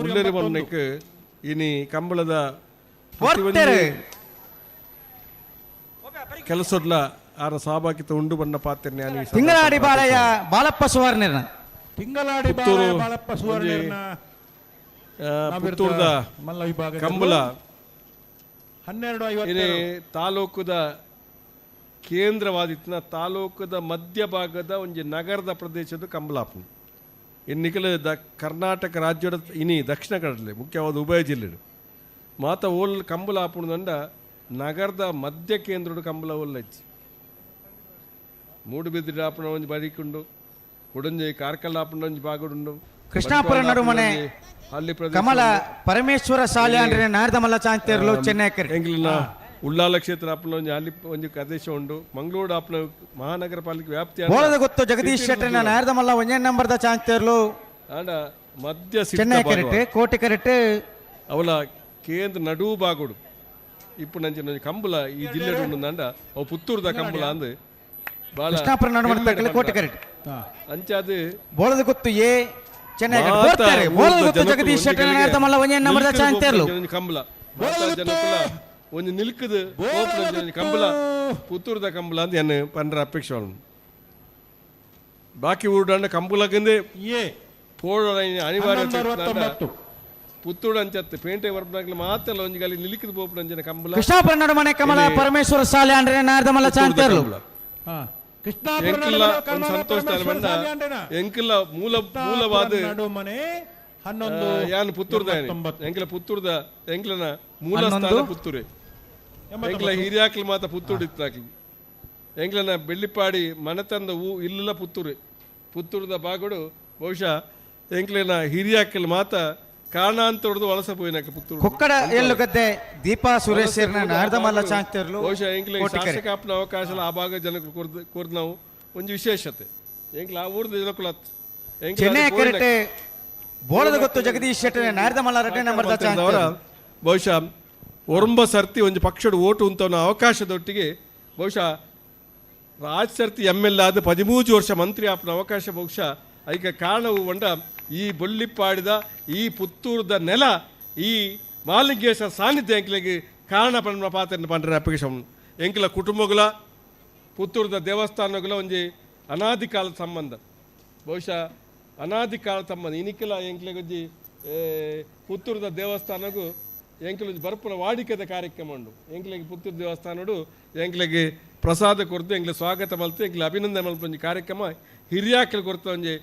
ಉಳ್ಳೇರಿ ಮಣ್ಣಕ್ಕೆ ಇನಿ ಕಂಬಳದ ಕೆಲಸಡ್ಲ ಆರ ಸಹಭಾಗಿತ್ವ ಉಂಡು ಬಣ್ಣ ಪಾತ್ರ ತಿಂಗಳಾಡಿ ಬಾಲಯ್ಯ ಬಾಲಪ್ಪ ಸುವರ್ಣರ್ನ ತಿಂಗಳಾಡಿ ಬಾಲಪ್ಪ ಸುವರ್ಣರ್ನ ಪುತ್ತೂರದ ಕಂಬಳ 12:52 ತಾಲೂಕುದ ಕೇಂದ್ರವಾದಿತ್ತಿನ ತಾಲೂಕದ ಮಧ್ಯಭಾಗದ ಒಂಜಿ ನಗರದ ಪ್ರದೇಶದ ಕಂಬಳಾಪು ಇನ್ನಿಕಲ the Karnataka ರಾಜ್ಯದ ಇನಿ ದಕ್ಷಿಣ ಕನ್ನಡದಲ್ಲಿ ಮುಖ್ಯವಾದ ಉಭಯ ಜಿಲ್ಲೆ ಮಾತ ಓಲ್ ಕಂಬಳ ಆಪುಣದಂಡ ನಗರದ ಮಧ್ಯ ಕೇಂದ್ರದ ಕಂಬಳ ಓಲ್ಲಚ್ಚಿ ಮೂಡುಬಿದಿರೆ ಆಪುಣ ಒಂಜಿ ಬರಿಕುಂಡು ಕೊಡಂಜಿ ಕಾರ್ಕಳ ಆಪುಣ ಒಂಜಿ ಬಾಗುಡುಂಡು ಕೃಷ್ಣಾಪುರ ನಡುಮನೆ ಅಲ್ಲಿ ಕಮಲ ಪರಮೇಶ್ವರ ಶಾಲೆ ಅಂದ್ರೆ ನಾರದಮಲ್ಲ ಚಾಂತೇರ್ಲು ಚೆನ್ನೈ ಎಂಗ್ಲಿನ ಉಳ್ಳಾಲ ಕ್ಷೇತ್ರ ಆಪುನ ಒಂಜಿ ಅಲ್ಲಿ ಒಂಜಿ ಪ್ರದೇಶ ಉಂಡು ಮಂಗಳೂರು ಆಪುನ ಮಹಾನಗರ ಪಾಲಿಕೆ ವ್ಯಾಪ್ತಿ ಬೋಳದ ಗೊತ್ತು ಜಗದೀಶ್ ಶೆಟ್ಟರ್ನ ನಾರದಮಲ್ಲ ಒಂದೇ ನಂಬರ್ದ ಚಾಂತೇರ್ಲು ಆಂಡ ಮಧ್ಯ ಚೆನ್ನೈ ಕರೆಕ್ಟ್ ಕೋಟೆ ಕರೆಕ್ಟ್ ಅವಲ ಕೇಂದ್ರ ನಡುವು ಬಾಗುಡು ಇಪ್ಪು ನಂಚಿನ ಕಂಬಳ ಈ ಜಿಲ್ಲೆ ಉಂಡು ಅವು ಪುತ್ತೂರುದ ಕಂಬಳ ಅಂದು ಕೃಷ್ಣಾಪುರ ನಡುಮನೆ ಕೋಟೆ ಕರೆಕ್ಟ್ ಅಂಚಾದ ಬೋಳದ ಗೊತ್ತು ಎ ಚೆನ್ನೈ ಬರ್ತಾರೆ ಬೋಳದ ಗೊತ್ತು ಜಗದೀಶ್ ಶೆಟ್ಟರ್ ನಾರದಮಲ್ಲ ಒಂದೇ ನಂಬರ್ದ ಚಾಂತೇರ್ಲು ಕಂಬಳ ಒಂಜಿ ನಿಲ್ಕದ ಕಂಬಳ ಪುತ್ತೂರುದ ಕಂಬಳ ಅಂತ ಎನ್ನ ಪಂಡ್ರ ಅಪೇಕ್ಷೆ ಬಾಕಿ ಊರುಡಂಡ ಕಂಬಳಗಂದೇ ಪೋಡ ಅನಿವಾರ್ಯ ಪುತ್ತೂರು ಅಂಚತ್ತು ಪೇಂಟೆ ಬರ್ಪನಾಗ್ಲಿ ಮಾತ್ರ ಒಂಜಿ ಗಾಲಿ ನಿಲ್ಕದ ಪೋಪುನ ಅಂಚಿನ ಕಂಬಳ ಕೃಷ್ಣಾಪುರ ನಡುಮನೆ ಕಮಲ ಪರಮೇಶ್ವರ ಶಾಲೆ ಅಂದ್ರೆ ನಾರದಮಲ್ಲ ಚಾಂತೇರ್ಲು ಎಂಕಲ್ಲ ಒಂದು ಸಂತೋಷ ಎಂಕಲ್ಲ ಮೂಲ ಮೂಲವಾದ ಯಾನ್ ಪುತ್ತೂರ್ದ ಎಂಕಲ ಪುತ್ತೂರ್ದ ಎಂಕ್ಲನ ಮೂಲ ಸ್ಥಾನ ಪುತ್ತೂರೆ ಎಂಕ್ಲ ಹಿರಿಯಾಕ್ಲು ಮಾತ ಪುತ್ತೂರು ಇತ್ತಾಕ್ಲಿ ಎಂಕ್ಲನ ಬೆಳ್ಳಿಪಾಡಿ ಮನೆತಂದ ಹೂ ಇಲ್ಲೆಲ್ಲ ಪುತ್ತೂರು ಪುತ್ತೂರದ ಬಾಗುಡು ಬಹುಶಃ ಎಂಕ್ಲನ ಹಿರಿಯಾಕ್ಲು ಮಾತ ಕಾರಣಾಂತರದ್ದು ವಲಸೆ ಪೋಯಿನಕ್ಕೆ ಪುತ್ತೂರು ಕುಕ್ಕಡ ಎಲ್ಲುಗದ್ದೆ ದೀಪಾ ಸುರೇಶ್ ನಾರದಮಲ್ಲ ಚಾಂತೇರ್ಲು ಬಹುಶಃ ಎಂಕ್ಲ ಶಾಸಕ ಆಪ್ನ ಅವಕಾಶ ಆ ಭಾಗ ಜನಕ್ಕೆ ಕೊರ್ದು ನಾವು ಒಂಜಿ ವಿಶೇಷತೆ ಎಂಕ್ಲ ಆ ಊರ್ದ ಜನಕ್ಕುಲ ಚೆನ್ನೈ ಕರೆಕ್ಟ್ ಬೋಳದ ಗೊತ್ತು ಜಗದೀಶ್ ಶೆಟ್ಟರ್ ನಾರದಮಲ್ಲ ರಡ್ಡೆ ನಂಬರ್ದ ಚಾಂತೇರ್ಲು ಬಹುಶಃ ಒರಂಬ ಸರ್ತಿ ಒಂದು ಪಕ್ಷದ ಓಟು ಉಂತವನ ಅವಕಾಶದೊಟ್ಟಿಗೆ ಬಹುಶಃ ರಾಜ್ ಸರ್ತಿ ಎಮ್ ಎಲ್ ಆದ 13 ವರ್ಷ ಮಂತ್ರಿ ಆಪನ ಅವಕಾಶ ಬಹುಶಃ ಐಕ ಕಾರಣವು ಒಂಡ ಈ ಬೊಳ್ಳಿಪ್ಪಾಡಿದ ಈ ಪುತ್ತೂರದ ನೆಲ ಈ ಮಾಲಿಂಗೇಶ ಸಾನ್ನಿಧ್ಯ ಎಂಕ್ಲಿಗೆ ಕಾರಣ ಪಂಡ ಪಾತ್ರ ಪಂಡ್ರೆ ಅಪೇಕ್ಷೆ ಎಂಕ್ಲ ಕುಟುಂಬಗಳ ಪುತ್ತೂರದ ದೇವಸ್ಥಾನಗಳ ಒಂಜಿ ಅನಾದಿ ಕಾಲದ ಸಂಬಂಧ ಬಹುಶಃ ಅನಾದಿ ಕಾಲದ ಸಂಬಂಧ ಇನಿಕಲ ಎಂಕ್ಲಿಗೆ ಒಂಜಿ ಪುತ್ತೂರದ ದೇವಸ್ಥಾನಗೂ ಎಂಕ್ಲ ಬರ್ಪುನ ವಾಡಿಕೆದ ಕಾರ್ಯಕ್ರಮ ಉಂಡು ಎಂಕ್ಲಿಗೆ ಪುತ್ತೂರು ದೇವಸ್ಥಾನಡು ಎಂಕ್ಲಿಗೆ ಪ್ರಸಾದ ಕೊರ್ದು ಎಂಕ್ಲೆ ಸ್ವಾಗತ ಮಲ್ತು ಎಂಕ್ಲೆ ಅಭಿನಂದನೆ ಮಲ್ಪು ಒಂಜಿ ಕಾರ್ಯಕ್ರಮ ಹಿರಿಯಾಕ್ಲು ಕೊರ್ತ ಒಂಜಿ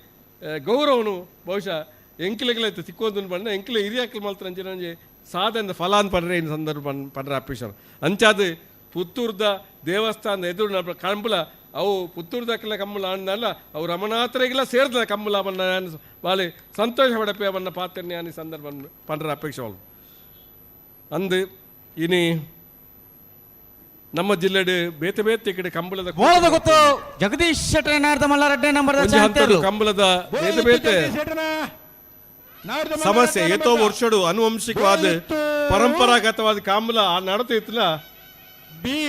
ಗೌರವನು ಬಹುಶಃ ಎಂಕ್ಲೆಗ್ಲ ತಿಕ್ಕೊಂದು ಬಣ್ಣ ಎಂಕ್ಲೆ ಹಿರಿಯಾಕ್ಲು ಮಲ್ತ ಅಂಚಿನ ಒಂಜಿ ಸಾಧನ ಫಲ ಅಂತ ಪಡ್ರೆ ಇನ್ ಸಂದರ್ಭ ಪಡ್ರೆ ಅಪೇಕ್ಷೆ ಅಂಚಾದ ಪುತ್ತೂರ್ದ ದೇವಸ್ಥಾನದ ಎದುರು ಕಂಬಳ ಅವು ಪುತ್ತೂರ್ದಕ್ಕೆಲ್ಲ ಕಂಬಳ ಅಣ್ಣಲ್ಲ ಅವು ರಮಣಾಥರಿಗೆಲ್ಲ ಸೇರಿದ ಕಂಬಳ ಬಣ್ಣ ಬಾಳೆ ಸಂತೋಷ ಪಡಪೆ ಬಣ್ಣ ಪಾತ್ರ ಈ ಸಂದರ್ಭ ಪಂಡ್ರ ಅಪೇಕ್ಷೆ ಅಂದು ಇನಿ ನಮ್ಮ ಜಿಲ್ಲೆಡ್ ಬೇತೆ ಬೇತೆ ಕಡೆ ಕಂಬಳದ ಬೋಳದ ಗೊತ್ತು ಜಗದೀಶ್ ಶೆಟ್ಟರ್ ನಾರದಮಲ್ಲ ರಡ್ಡೆ ನಂಬರ್ದ ಚಾಂತೇರ್ಲು ಕಂಬಳದ ಬೇತೆ ಬೇತೆ ಸಮಸ್ಯೆ ಏತೋ ವರ್ಷಡು ಅನುವಂಶಿಕವಾದ ಪರಂಪರಾಗತವಾದ ಕಂಬಳ ಆ ನಡತಿತ್ತಲ್ಲ ಬಿ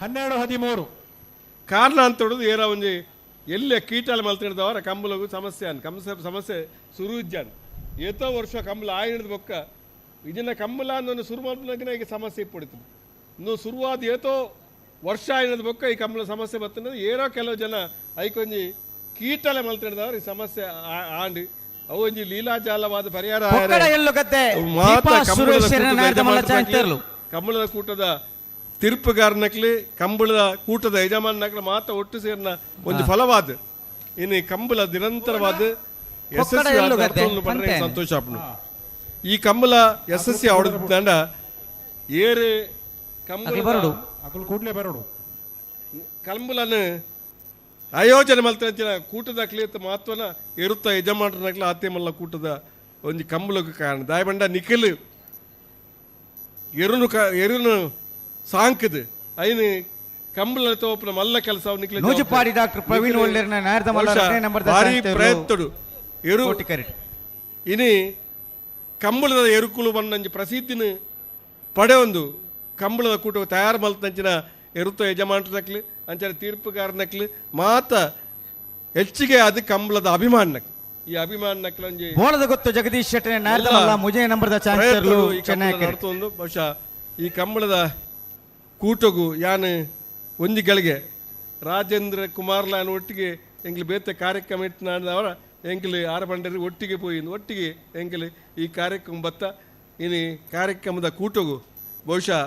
12-13 ಕಾರಣ ಅಂತ ಹೇಳೋದು ಏರ ಒಂಜಿ ಎಲ್ಲೇ ಕೀಟಾಲ ಮಲ್ತಿಡ್ದವರ ಕಂಬಳಗೂ ಸಮಸ್ಯೆ ಅನ್ ಸಮಸ್ಯೆ ಸುರುಜ್ಜಾನ್ ಏತೋ ವರ್ಷ ಕಂಬಳ ಆಯಿಡ್ದ ಬೊಕ್ಕ ಇದನ್ನ ಕಂಬಳ ಅನ್ನೋ ಶುರು ಮಾಡ್ಲಿಕ್ಕೆ ಈಗ ಸಮಸ್ಯೆ ಇಪ್ಪಡಿತು ಇನ್ನು ಶುರುವಾದ ಏತೋ ವರ್ಷ ಆಯಿನದ ಬೊಕ್ಕ ಈ ಕಂಬಳ ಸಮಸ್ಯೆ ಬರ್ತದೆ ಏನೋ ಕೆಲವು ಜನ ಐಕೊಂಜಿ ಕೀಟಲೆ ಮಲ್ತಿಡ್ದವ್ರು ಈ ಸಮಸ್ಯೆ ಆಂಡು ಅವು ಒಂಜಿ ಲೀಲಾಜಾಲವಾದ ಪರಿಹಾರ ಕಂಬಳದ ಕೂಟದ ತೀರ್ಪುಗಾರನಕ್ಲಿ ಕಂಬಳದ ಕೂಟದ ಯಜಮಾನಕ್ಲಿ ಮಾತ ಒಟ್ಟು ಸೇರಿನ ಒಂದು ಫಲವಾದ ಇನ್ನು ಈ ಕಂಬಳ ನಿರಂತರವಾದ ಯಶಸ್ವಿ ಸಂತೋಷ ಆಪನು ಈ ಕಂಬಳ ಯಶಸ್ವಿ ಅವಡದಂಡ ಏರು ಕಂಬಳ ಕೂಡಲೇ ಬರೋಡು ಕಂಬಳನ ಆಯೋಜನೆ ಮಲ್ತಂಚಿನ ಕೂಟದ ಕ್ಲಿಯತ್ ಮಹತ್ವನ ಇರುತ್ತ ಯಜಮಾನರನಕ್ಲ ಆತ್ಯಮಲ್ಲ ಕೂಟದ ಒಂಜಿ ಕಂಬಳಕ್ಕೆ ಕಾರಣ ದಾಯಬಂಡ ನಿಖಿಲ್ ಎರುನು ಎರುನು ಸಾಂಕದು ಐನು ಕಂಬಳ ತೋಪನ ಮಲ್ಲ ಕೆಲಸ ನಿಖಿಲ್ ನೂಜುಪಾಡಿ ಡಾಕ್ಟರ್ ಪ್ರವೀಣ್ ಒಳ್ಳೆರ್ನ ನಾರದಮಲ್ಲ ನಂಬರ್ ಭಾರಿ ಪ್ರಯತ್ನಡು ಎರು ಇನಿ ಕಂಬಳದ ಎರುಕುಲು ಬಂದಂಜಿ ಪ್ರಸಿದ್ಧಿನ ಪಡೆಯೊಂದು ಕಂಬಳದ ಕೂಟ ತಯಾರು ಮಲ್ತಂಚಿನ ಎರುತ ಯಜಮಾನಕ್ಲು ಅಂಚನೆ ತೀರ್ಪುಗಾರನಕ್ಲು ಮಾತ ಹೆಚ್ಚಿಗೆ ಅದು ಕಂಬಳದ ಅಭಿಮಾನಕ್ಕೆ ಈ ಅಭಿಮಾನಕ್ಲು ಒಂಜಿ ಬೋಳದ ಗೊತ್ತು ಜಗದೀಶ್ ಶೆಟ್ಟನೆ ನಾಯರ್ದ ಮುಜೆ ನಂಬರ್ದ ಚಾನ್ಸ್ ಚೆನ್ನೈ ನಡ್ತೊಂದು ಬಹುಶಃ ಈ ಕಂಬಳದ ಕೂಟಗು ಯಾನು ಒಂಜಿ ಗಳಿಗೆ ರಾಜೇಂದ್ರ ಕುಮಾರ್ಲಾನ್ ಒಟ್ಟಿಗೆ ಎಂಗ್ಲು ಬೇತೆ ಕಾರ್ಯಕ್ರಮ ಇಟ್ಟು ಅವರ ಎಂಕ್ಲು ಆರ ಬಂಡರಿ ಒಟ್ಟಿಗೆ ಪೋಯಿಂದು ಒಟ್ಟಿಗೆ ಎಂಕ್ಲು ಈ ಕಾರ್ಯಕ್ರಮ ಬತ್ತ ಇನಿ ಕಾರ್ಯಕ್ರಮದ ಕೂಟಗು ಬಹುಶಃ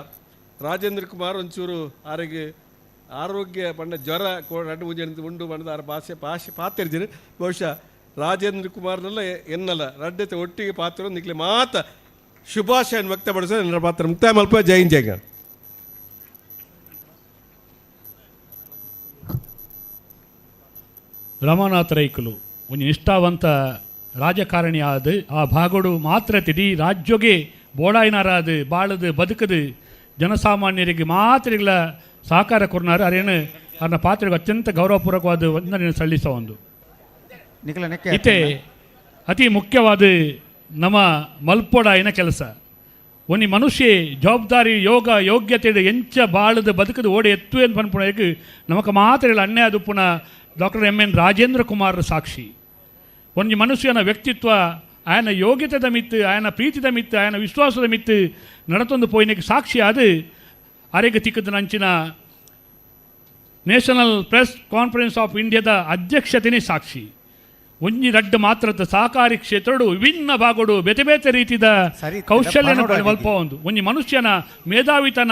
ರಾಜೇಂದ್ರ ಕುಮಾರ್ ಒಂಚೂರು ಆರಿಗೆ ಆರೋಗ್ಯ ಪಂಡ ಜ್ವರ ರಡ್ಡು ಮುಂಜಾನೆ ಉಂಡು ಪಂಡದ ಆರ ಭಾಷೆ ಭಾಷೆ ಪಾತಿರ್ಜಿರು ಬಹುಶಃ ರಾಜೇಂದ್ರ ಕುಮಾರ್ನೆಲ್ಲ ಎನ್ನಲ್ಲ ರಡ್ಡತೆ ಒಟ್ಟಿಗೆ ಪಾತ್ರ ನಿಕ್ಲೆ ಮಾತ ಶುಭಾಶಯ ವ್ಯಕ್ತಪಡಿಸೋ ನನ್ನ ಪಾತ್ರ ಮುಕ್ತಾಯ ಮಲ್ಪ ಜೈನ್ ಜೈಗ. ರಮಾನಾಥ ರೈಕುಲು ಒಂದು ನಿಷ್ಠಾವಂತ ರಾಜಕಾರಣಿ ಆದ ಆ ಭಾಗಡು ಮಾತ್ರ ತಿಡಿ ರಾಜ್ಯಗೆ ಬೋಡಾಯಿನಾರಾದು ಬಾಳದು ಬದುಕದು ಜನಸಾಮಾನ್ಯರಿಗೆ ಮಾತ್ರೆಗಳ ಸಹಕಾರ ಕೊರ್ನಾರು ಅರೇನು ಅವನ ಪಾತ್ರೆಗೆ ಅತ್ಯಂತ ಗೌರವಪೂರ್ವಕವಾದ ವಂದನೆ ಸಲ್ಲಿಸೋ ಒಂದು ಇತ್ತೆ ಅತಿ ಮುಖ್ಯವಾದ ನಮ್ಮ ಮಲ್ಪೊಡಾಯಿನ ಕೆಲಸ ಒಂದಿ ಮನುಷ್ಯ ಜವಾಬ್ದಾರಿ ಯೋಗ ಯೋಗ್ಯತೆ ಎಂಚ ಬಾಳದು ಬದುಕದು ಓಡಿ ಎತ್ತು ಏನು ಪನ್ಪುಣಕ್ಕೆ ನಮಕ ಮಾತ್ರ ಅನ್ಯಾಯ ದುಪ್ಪುನ doctor M N Rajendra Kumar ಸಾಕ್ಷಿ. ಒಂಜಿ ಮನುಷ್ಯನ ವ್ಯಕ್ತಿತ್ವ ಆಯನ ಯೋಗ್ಯತೆದ ಮಿತ್ತು ಆಯನ ಪ್ರೀತಿದ ಮಿತ್ತು ಆಯನ ವಿಶ್ವಾಸದ ಮಿತ್ತು ನಡತೊಂದು ಪೋಯಿನಕ್ಕೆ ಸಾಕ್ಷಿ ಅದು ಅರೆಗೆ ತಿಕ್ಕದ ನಂಚಿನ ನ್ಯಾಷನಲ್ ಪ್ರೆಸ್ ಕಾನ್ಫರೆನ್ಸ್ ಆಫ್ ಇಂಡಿಯಾದ ಅಧ್ಯಕ್ಷತೆನೇ ಸಾಕ್ಷಿ. ಒಂಜಿ ರಡ್ಡು ಮಾತ್ರದ ಸಹಕಾರಿ ಕ್ಷೇತ್ರಡು ವಿಭಿನ್ನ ಭಾಗಡು ಬೇತೆ ಬೇತೆ ರೀತಿಯ ಕೌಶಲ್ಯನ ಅಲ್ಪ ಒಂದು ಒಂಜಿ ಮನುಷ್ಯನ ಮೇಧಾವಿತನ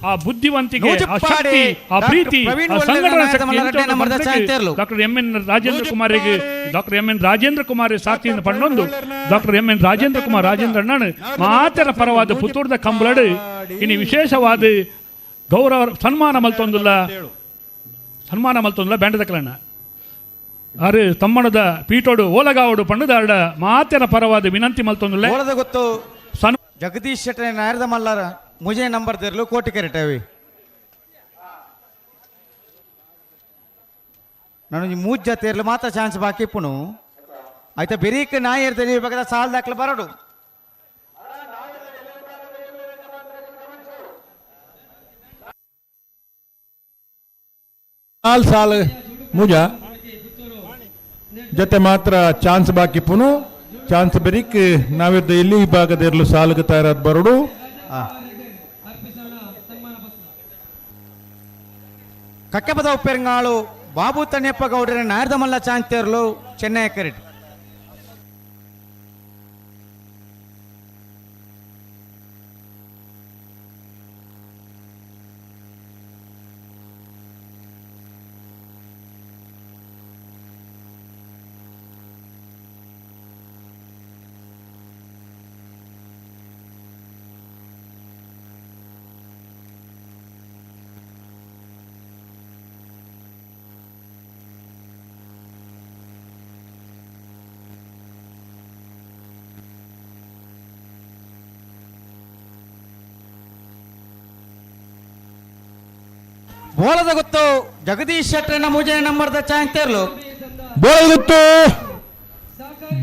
ಆ ಬುದ್ಧಿವಂತಿಕೆ ಆ ಶಕ್ತಿ ಆ ಪ್ರೀತಿ ಆ ಸಂಘಟನಾ ಶಕ್ತಿ ಡಾಕ್ಟರ್ ಎಂ ಎನ್ Rajendra ಕುಮಾರಿಗೆ doctor M N Rajendra Kumar ಸಾಕ್ಷಿಯನ್ನು ಪಣ್ಣೊಂದು doctor M N Rajendra Kumar Rajendra ಅಣ್ಣನ ಮಾತರ ಪರವಾದ ಪುತ್ತೂರ್ದ ಕಂಬಳಡು ಇನ್ನು ವಿಶೇಷವಾದ ಗೌರವ ಸನ್ಮಾನ ಮಲ್ತೊಂದುಲ್ಲ ಬ್ಯಾಂಡದ ಕಲಣ್ಣ ಅರೆ ತಮ್ಮಣದ ಪೀಟೋಡು ಓಲಗಾವಡು ಪಣ್ಣದ ಮಾತೆರ ಪರವಾದ ವಿನಂತಿ ಮಲ್ತೊಂದುಲ್ಲ ಗೊತ್ತು ಜಗದೀಶ್ ಶೆಟ್ಟರ್ ನಾಯರ್ದ ಮಲ್ಲಾರ ಮುಜೆ ನಂಬರ್ ತೆರಲು ಕೋಟಿ ಕರೆಟವಿ ನಾನು ಮೂಜ್ ಜೊತೆ ಮಾತ್ರ ಚಾನ್ಸ್ ಬಾಕಿ ಇಪ್ಪುನು ಆಯ್ತಾ ಬೆರೀಕ್ ನಾಯರ್ ತೆರಿಬೇಕಾದ ಸಾಲ್ ದಾಖಲೆ ಬರಡು ನಾಲ್ ಸಾಲ್ ಮುಜ ಜೊತೆ ಮಾತ್ರ ಚಾನ್ಸ್ ಬಾಕಿ ಪುನು ಚಾನ್ಸ್ ಬೆರಿಕ್ ನಾವಿದ್ದ ಎಲ್ಲಿ ವಿಭಾಗದ ಇರಲು ಸಾಲುಗೆ ತಯಾರಾದ ಬರಡು. ಕಕ್ಕೆಪದ ಉಪ್ಪೆರಂಗಾಳು ಬಾಬು ತಣ್ಯಪ್ಪ ಗೌಡರ ನಾಯರ್ದಮಲ್ಲ ಚಾನ್ಸ್ ತೇರ್ಲು ಚೆನ್ನೈ ಕರೆಟ್ ಬೋಳದ ಗೊತ್ತು ಜಗದೀಶ್ ಶೆಟ್ಟರ್ನ ಮೂಜನೆ ನಂಬರ್ದ ಚಾನ್ಸ್ ತೇರ್ಲು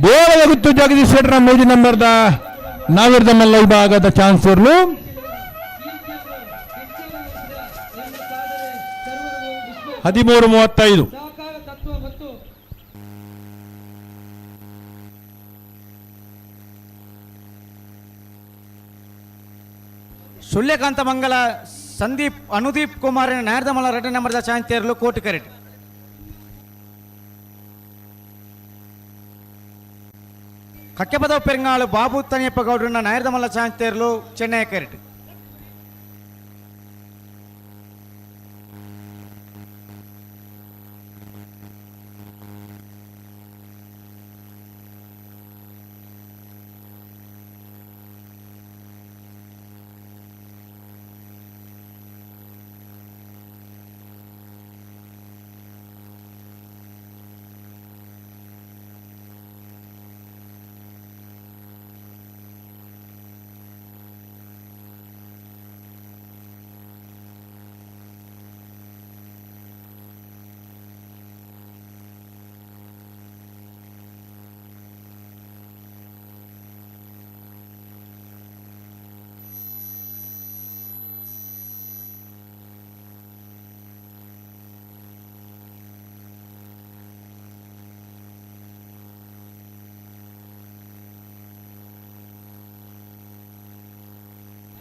ಬೋಳದ ಗೊತ್ತು ಜಗದೀಶ್ ಶೆಟ್ಟರ್ನ ಮೂಜಿ ನಂಬರ್ದ ನಾವಿರ್ದ ಮಲ್ಲ ವಿಭಾಗದ ಚಾನ್ಸ್ ಇರ್ಲು. 13:35. ಸುಳ್ಯಕಾಂತ ಮಂಗಲ ಸಂದೀಪ್ ಅನುದೀಪ್ ಕುಮಾರ್ ನಾಯರ್ದಮಲ್ಲ ರೆಡ್ಡಿ ನಂಬರ್ದ ಚಾನ್ಸ್ ತೇರ್ಲು ಕೋಟಿ ಕರೆಟ್ ಕಕ್ಕೆಪದ ಪೆರಂಗಾಳು ಬಾಬು ತನಿಯಪ್ಪ ಗೌಡ್ರನ್ನ ನಾಯರ್ದಮಲ್ಲ ಚಾನ್ಸ್ ತೇರ್ಲು ಚೆನ್ನೈ ಕರೆಟ್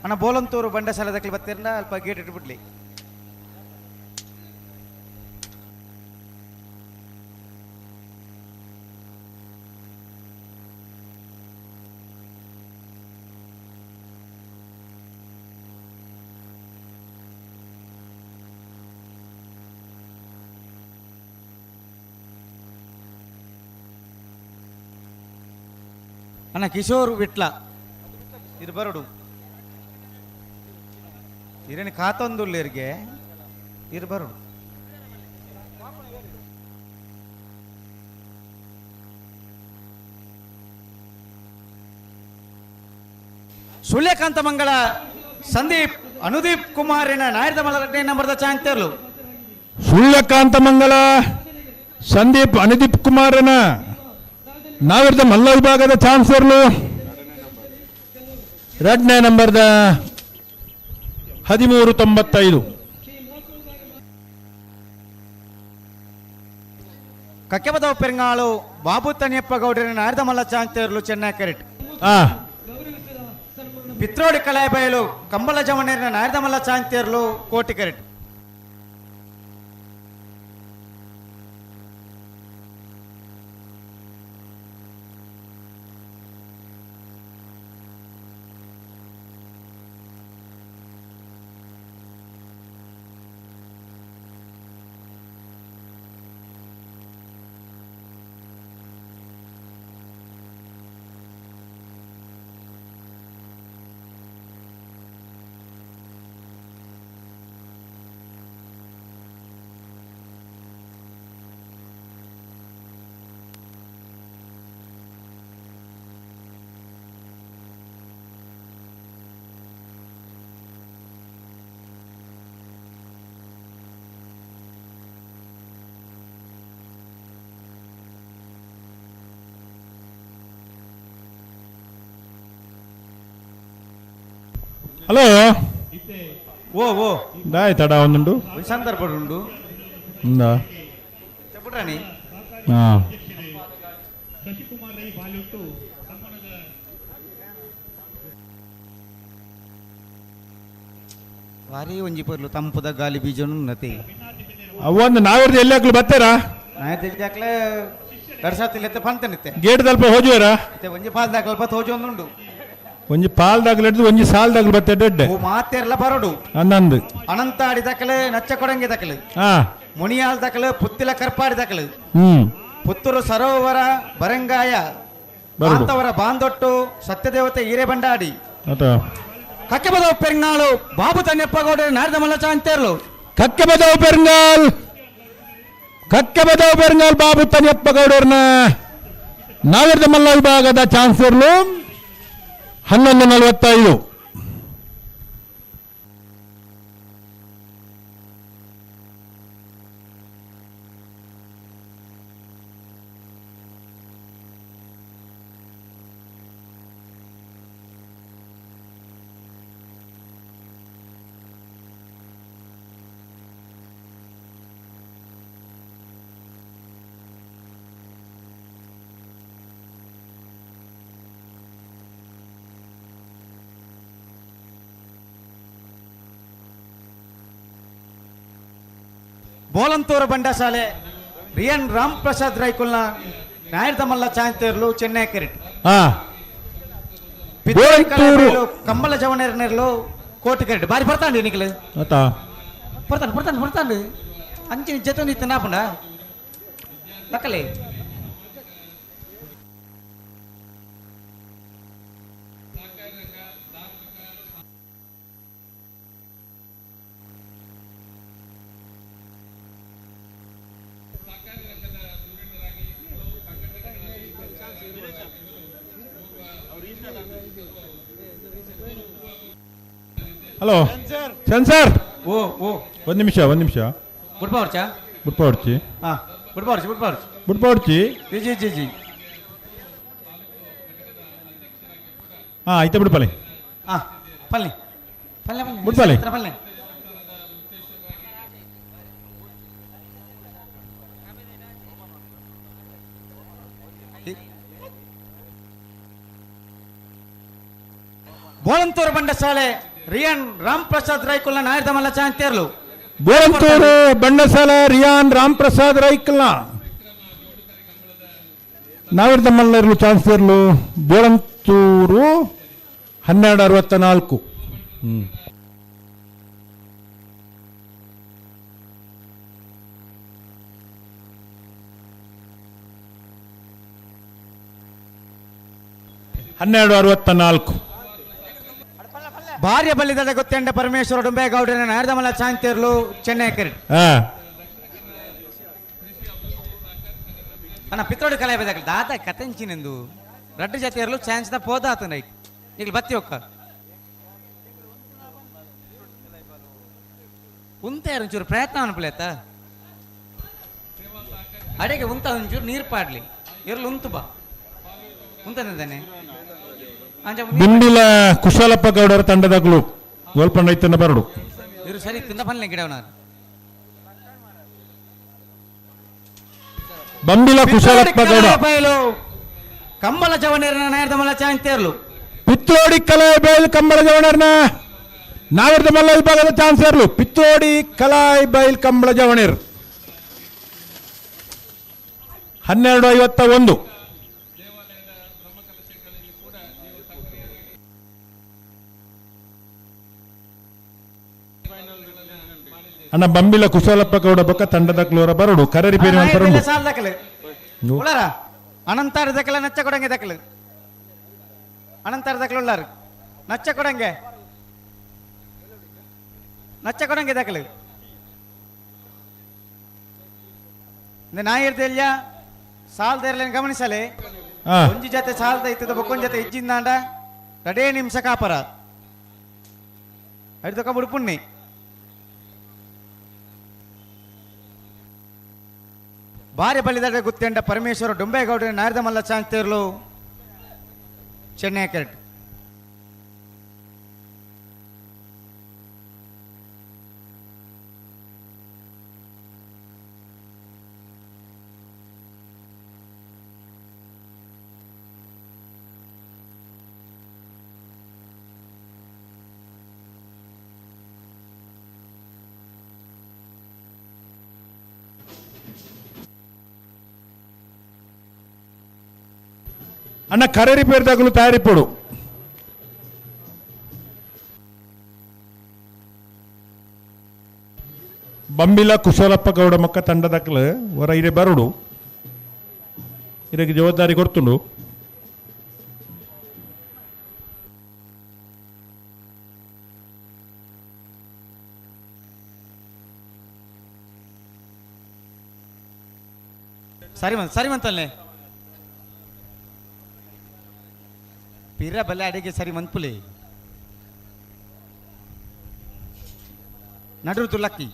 ಅಣ್ಣ ಬೋಲಂತೂರು ಬಂಡಶಾಲೆ ದಕ್ಕಲಿ ಬತ್ತೀರಂಡ ಅಲ್ಪ ಗೇಟ್ ಇಟ್ಬಿಡ್ಲಿ. ಅಣ್ಣ ಕಿಶೋರ್ ವಿಟ್ಲ ಇರ್ಬರಡು ಇರೇನು ಕಾತೊಂದುಲ್ಲೇರಿಗೆ ಇರ್ಬರಡು. ಸೂರ್ಯಕಾಂತ ಮಂಗಳ ಸಂದೀಪ್ ಅನುದೀಪ್ ಕುಮಾರಿನ ನಾಯರ್ದ ಮಲರಡ್ಡೆ ನಂಬರ್ದ ಚಾಂತೇರ್ಲು. ಸೂರ್ಯಕಾಂತ ಮಂಗಳ ಸಂದೀಪ್ ಅನುದೀಪ್ ಕುಮಾರನ ನಾವಿರ್ದ ಮಲ್ಲ ವಿಭಾಗದ ಚಾನ್ಸರ್ಲು ಎರಡನೇ ನಂಬರ್ದ 13.95. ಕಕ್ಕೆಬದವ ಪೆರಂಗಾಳು ಬಾಬು ತನಿಯಪ್ಪ ಗೌಡರಿನ ನಾಯರ್ದ ಮಲ್ಲ ಚಾಂತೇರ್ಲು ಚೆನ್ನೈ ಕರೆಟ್. ಪಿತ್ರೋಡಿ ಕಲಾಯಬಯಲು ಕಂಬಳ ಜವಣೇರಿನ ನಾಯರ್ದ ಮಲ್ಲ ಚಾಂತೇರ್ಲು ಕೋಟಿ ಕರೆಟ್. ಹಲೋ ಓ ಓ ದಾಯ್ ತಡ ಒಂದುಂಡು ಸಂದರ್ಭ ಉಂಡು ಉಂದಾ ಚೆಪ್ಪುಡ್ರಾಣಿ. ಹಾಂ ಭಾರಿ ಒಂಜಿ ಪೊರ್ಲು ತಂಪುದ ಗಾಲಿ ಬೀಜನು ನತಿ ಅವೊಂದು ನಾವಿರ್ದು ಎಲ್ಲಿ ಹಾಕ್ಲು ಬರ್ತಾರಾ? ನಾಯರ್ದಾಕ್ಲೆ ದರ್ಶಾತಿಲೆತ್ತೆ ಪಂತನಿತ್ತೆ ಗೇಟ್ ತಲ್ಪ ಹೋಜುವರಾ? ಒಂಜಿ ಪಾಲ್ ದಾಖಲೆ ಬತ್ತ ಹೋಜು ಒಂದುಂಡು. ಒಂಜಿ ಪಾಲ್ ದಾಖಲೆ ಹಿಡ್ದು ಒಂಜಿ ಸಾಲ್ ದಾಖಲೆ ಬತ್ತೆ ದೊಡ್ಡ ಓ ಮಾತೆರ್ಲ ಬರಡು ಅನ್ನಂದು ಅನಂತಾಡಿ ದಾಖಲೆ ನಚ್ಚ ಕೊಡಂಗಿ ದಾಖಲೆ ಮುನಿಯಾಲ್ ದಾಖಲೆ ಪುತ್ತಿಲ ಕರ್ಪಾಡಿ ದಾಖಲೆ ಪುತ್ತೂರು ಸರೋವರ ಬರಂಗಾಯ ಬಾಂತವರ ಬಾಂದೊಟ್ಟು ಸತ್ಯದೇವತೆ ಹಿರೇಬಂಡಾಡಿ ಕಕ್ಕೆಬದವ ಪೆರಂಗಾಳು ಬಾಬು ತನ್ನೆಪ್ಪ ಗೌಡ ನಾರದ ಮಲ್ಲ ಚಾಂತೇರ್ಲು. ಕಕ್ಕೆಬದವ ಪೆರಂಗಾಲ್ ಕಕ್ಕೆಬದವ ಪೆರಂಗಾಲ್ ಬಾಬು ತನ್ಯಪ್ಪ ಗೌಡರ್ನ ನಾಗರದ ಮಲ್ಲ ವಿಭಾಗದ ಚಾನ್ಸರ್ಲು 11.45. ಬೋಲಂತೂರು ಬಂಡಶಾಲೆ ರಿಯನ್ ರಾಮ್ ಪ್ರಸಾದ್ ರೈಕುಲ್ನ ನಾಯರ್ದಮಲ್ಲ ಚಾಂತೇರ್ಲು ಚೆನ್ನೈ ಕೆರೆಟ್. ಕಂಬಳ ಜವನೇರ್ನೇರ್ಲು ಕೋಟಿ ಕೆರೆಟ್ ಬಾರಿ ಬರ್ತಾಂಡಿ ನಿಖಿಲ್ ಬರ್ತಾನೆ ಬರ್ತಾನೆ ಬರ್ತಾಂಡು ಅಂಚಿನ ಜೊತೆ ನಿತ್ತ ನಾಪುಂಡ ಲಕ್ಕಲೆ. ಹಲೋ ಸೆನ್ಸರ್ ಓ ಓ ಒಂದು ನಿಮಿಷ ಒಂದು ನಿಮಿಷ. ಬುಡ್ಪಾವರ್ಚಾ ಬುಡ್ಪಾವರ್ಚಿ ಹಾಂ ಬುಡ್ಪಾವರ್ಚಿ ಬುಡ್ಪಾವರ್ಚಿ ಬುಡ್ಪಾವರ್ಚಿ ಜಿ ಜಿ ಜಿ ಜಿ ಹಾಂ ಆಯ್ತಾ ಬಿಡ್ಪಲ್ಲಿ ಹಾಂ ಪಲ್ಲೆ ಪಲ್ಲೆ ಪಲ್ಲೆ ಬುಡ್ಪಲ್ಲಿ ಪಲ್ಲೆ. ಬೋಳಂತೂರು ಬಂಡಶಾಲೆ ರಿಯಾನ್ ರಾಮ್ ಪ್ರಸಾದ್ ರೈಕುಲ್ನ ನಾಯರ್ದ ಮಲ್ಲ ಚಾಂತೇರ್ಲು. ಬೋಳಂತೂರು ಬಂಡಸಾಲ ರಿಯಾನ್ ರಾಮ್ ಪ್ರಸಾದ್ ರೈಕಲ್ನ ನಾವಿರ್ದ ಮಲ್ಲರ್ಲು ಚಾನ್ಸರ್ಲು ಬೋಳಂತೂರು 12:64. 12:64. ಭಾರ್ಯ ಬಲ್ಲಿದ ಗೊತ್ತೆಂಡ ಪರಮೇಶ್ವರ ಡೊಂಬೇಗೌಡನ ನಾಯರ್ದಮಲ್ಲ ಚಾಂತೇರ್ಲು ಚೆನ್ನೈ ಕರೆಟ್. ಅಣ್ಣ ಪಿತ್ರೋಡು ಕಲೆ ಬೇದಾಗಲಿ ದಾದ ಕತೆಂಚಿನೆಂದು ರಡ್ಡು ಜಾತಿಯರ್ಲು ಚಾನ್ಸ್ the ಪೋದಾತ ನೈಟ್ ಈಗ ಬತ್ತಿ ಒಕ್ಕ ಉಂತ ಒಂಚೂರು ಪ್ರಯತ್ನ ಅನ್ಪಲೇತ ಅಡೆಗೆ ಉಂತ ಒಂಚೂರು ನೀರು ಪಾಡ್ಲಿ ಇರ್ಲು ಉಂತು ಬಾ ಉಂತಂದಾನೆ. ಬಿಂಬಿಲ ಕುಶಾಲಪ್ಪ ಗೌಡರ ತಂಡದ ಗೋಲ್ಪಂಡ ಬರಡು ಇರು ಸರಿ ತಿಂದ ಪನ್ಲೆ ಗಿಡವನಾರು. ಬಂಬಿಲ ಕುಶಾಲಪ್ಪ ಗೌಡ ಕಂಬಳ ಜವನೇರನ ನಾಯರ್ದ ಮಲ್ಲ ಚಾಂತೇರ್ಲು. ಪಿತ್ರೋಡಿ ಕಲಾಯಿ ಬೈಲ್ ಕಂಬಳ ಜವಣರ್ನ ನಾವಿರ್ದ ಮಲ್ಲ ವಿಭಾಗದ ಚಾನ್ಸರ್ಲು ಪಿತ್ರೋಡಿ ಕಲಾಯಿ ಬೈಲ್ ಕಂಬಳ ಜವಣೇರ್ 12:51. ಅಣ್ಣ ಬಂಬಿಲ ಕುಶಾಲಪ್ಪ ಗೌಡ ಬೊಕ್ಕ ತಂಡದ ಕ್ಲೋರ ಬರಡು ಕರರಿ ಪೇರಿ ಬರಡು ಅನಂತಾರ ದಕ್ಕಲ ನಚ್ಚ ಕೊಡಂಗೆ ದಕ್ಕಲು ಅನಂತಾರ ದಕ್ಕಲು ಉಳ್ಳಾರು ನಚ್ಚ ಕೊಡಂಗೆ ನಚ್ಚ ಕೊಡಂಗೆ ದಕ್ಕಲು ನಾಯಿರ್ದೆಲ್ಲ ಸಾಲದ ಇರಲೇನು ಗಮನಿಸಲೆ ಒಂಜಿ ಜೊತೆ ಸಾಲದ ಇತ್ತದ ಬೊಕ್ಕೊಂದ್ ಜೊತೆ ಇಜ್ಜಿಂದಾಂಡ ರಡೇ ನಿಮಿಷ ಕಾಪರ ಅಡಿದೊಕ್ಕ ಬುಡುಪುಣ್ಣಿ ಭಾರಿ ಬಲಿದಾಡ ಗುತ್ತೆಂಡ ಪರಮೇಶ್ವರ ಡೊಂಬೇಗೌಡ ನಾರದ ಮಲ್ಲ ಚಾಂತೇರ್ಲು ಚೆನ್ನೈ ಕೆರೆಟ್. ಅಣ್ಣ ಕರೆ ರಿಪೇರ್ದಾಗಲು ತಯಾರಿಪಡು. ಬಂಬಿಲ ಕುಶಲಪ್ಪ ಗೌಡ ಮಕ್ಕ ತಂಡದಕ್ಕಲು ಹೊರ ಇರೆ ಬರುಡು ಇದಕ್ಕೆ ಜವಾಬ್ದಾರಿ ಕೊಡ್ತುಂಡು. ಸರಿ ಮಂತ್ ಸರಿ ಮಂತಲ್ಲೇ ಪಿರ ಬಲ್ಲೆ ಅಡಿಗೆ ಸರಿ ಮಂತ್ಪುಲೆ ನಡುರು ತುಲಕ್ಕಿ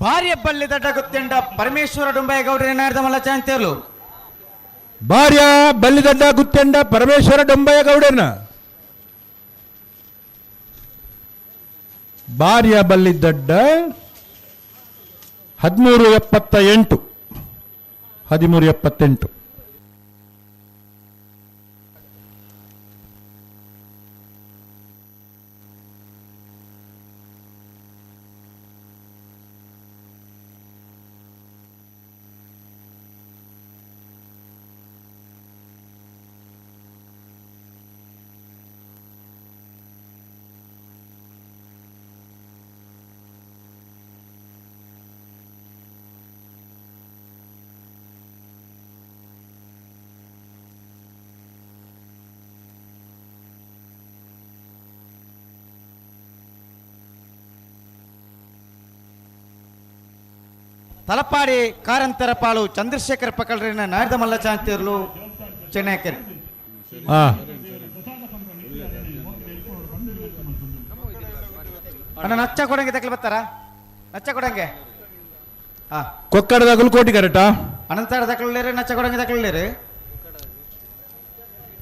ಭಾರ್ಯ ಬಲ್ಲಿ ದಡ್ಡ ಗೊತ್ತೆಂಡ ಪರಮೇಶ್ವರ ಡೊಂಬಯ್ಯ ನಾರ್ದಮಲ್ಲ ಚಾಂತೇರ್ಲು. ಭಾರ್ಯ ಬಲ್ಲಿದಡ್ಡ ಗುತ್ತೆಂಡ ಪರಮೇಶ್ವರ ಡೊಂಬಯ್ಯ ಗೌಡರ್ನ ಭಾರ್ಯ ಬಲ್ಲಿದಡ್ಡ 13:78 13:78. ತಲಪಾಡಿ ಕಾರಂತರ ಪಾಳು ಚಂದ್ರಶೇಖರ್ ಪಕಳ್ರಿನ ನಾಡ್ದ ಮಲ್ಲ ಚಾಂತಿರ್ಲು ಚೆನ್ನೈಕರ್. ಅಣ್ಣ ನಚ್ಚ ಕೊಡಂಗೆ ತಕ್ಲಿ ಬರ್ತಾರ? ನಚ್ಚ ಕೊಡಂಗೆ. ಕೊಕ್ಕಡದ ಕೋಟಿ ಕರೆಕ್ಟಾ? ಅನಂತರ ತಕೊಳ್ಳೇರಿ, ನಚ್ಚ ಕೊಡಂಗೆ ತಕೊಳ್ಳೇರಿ.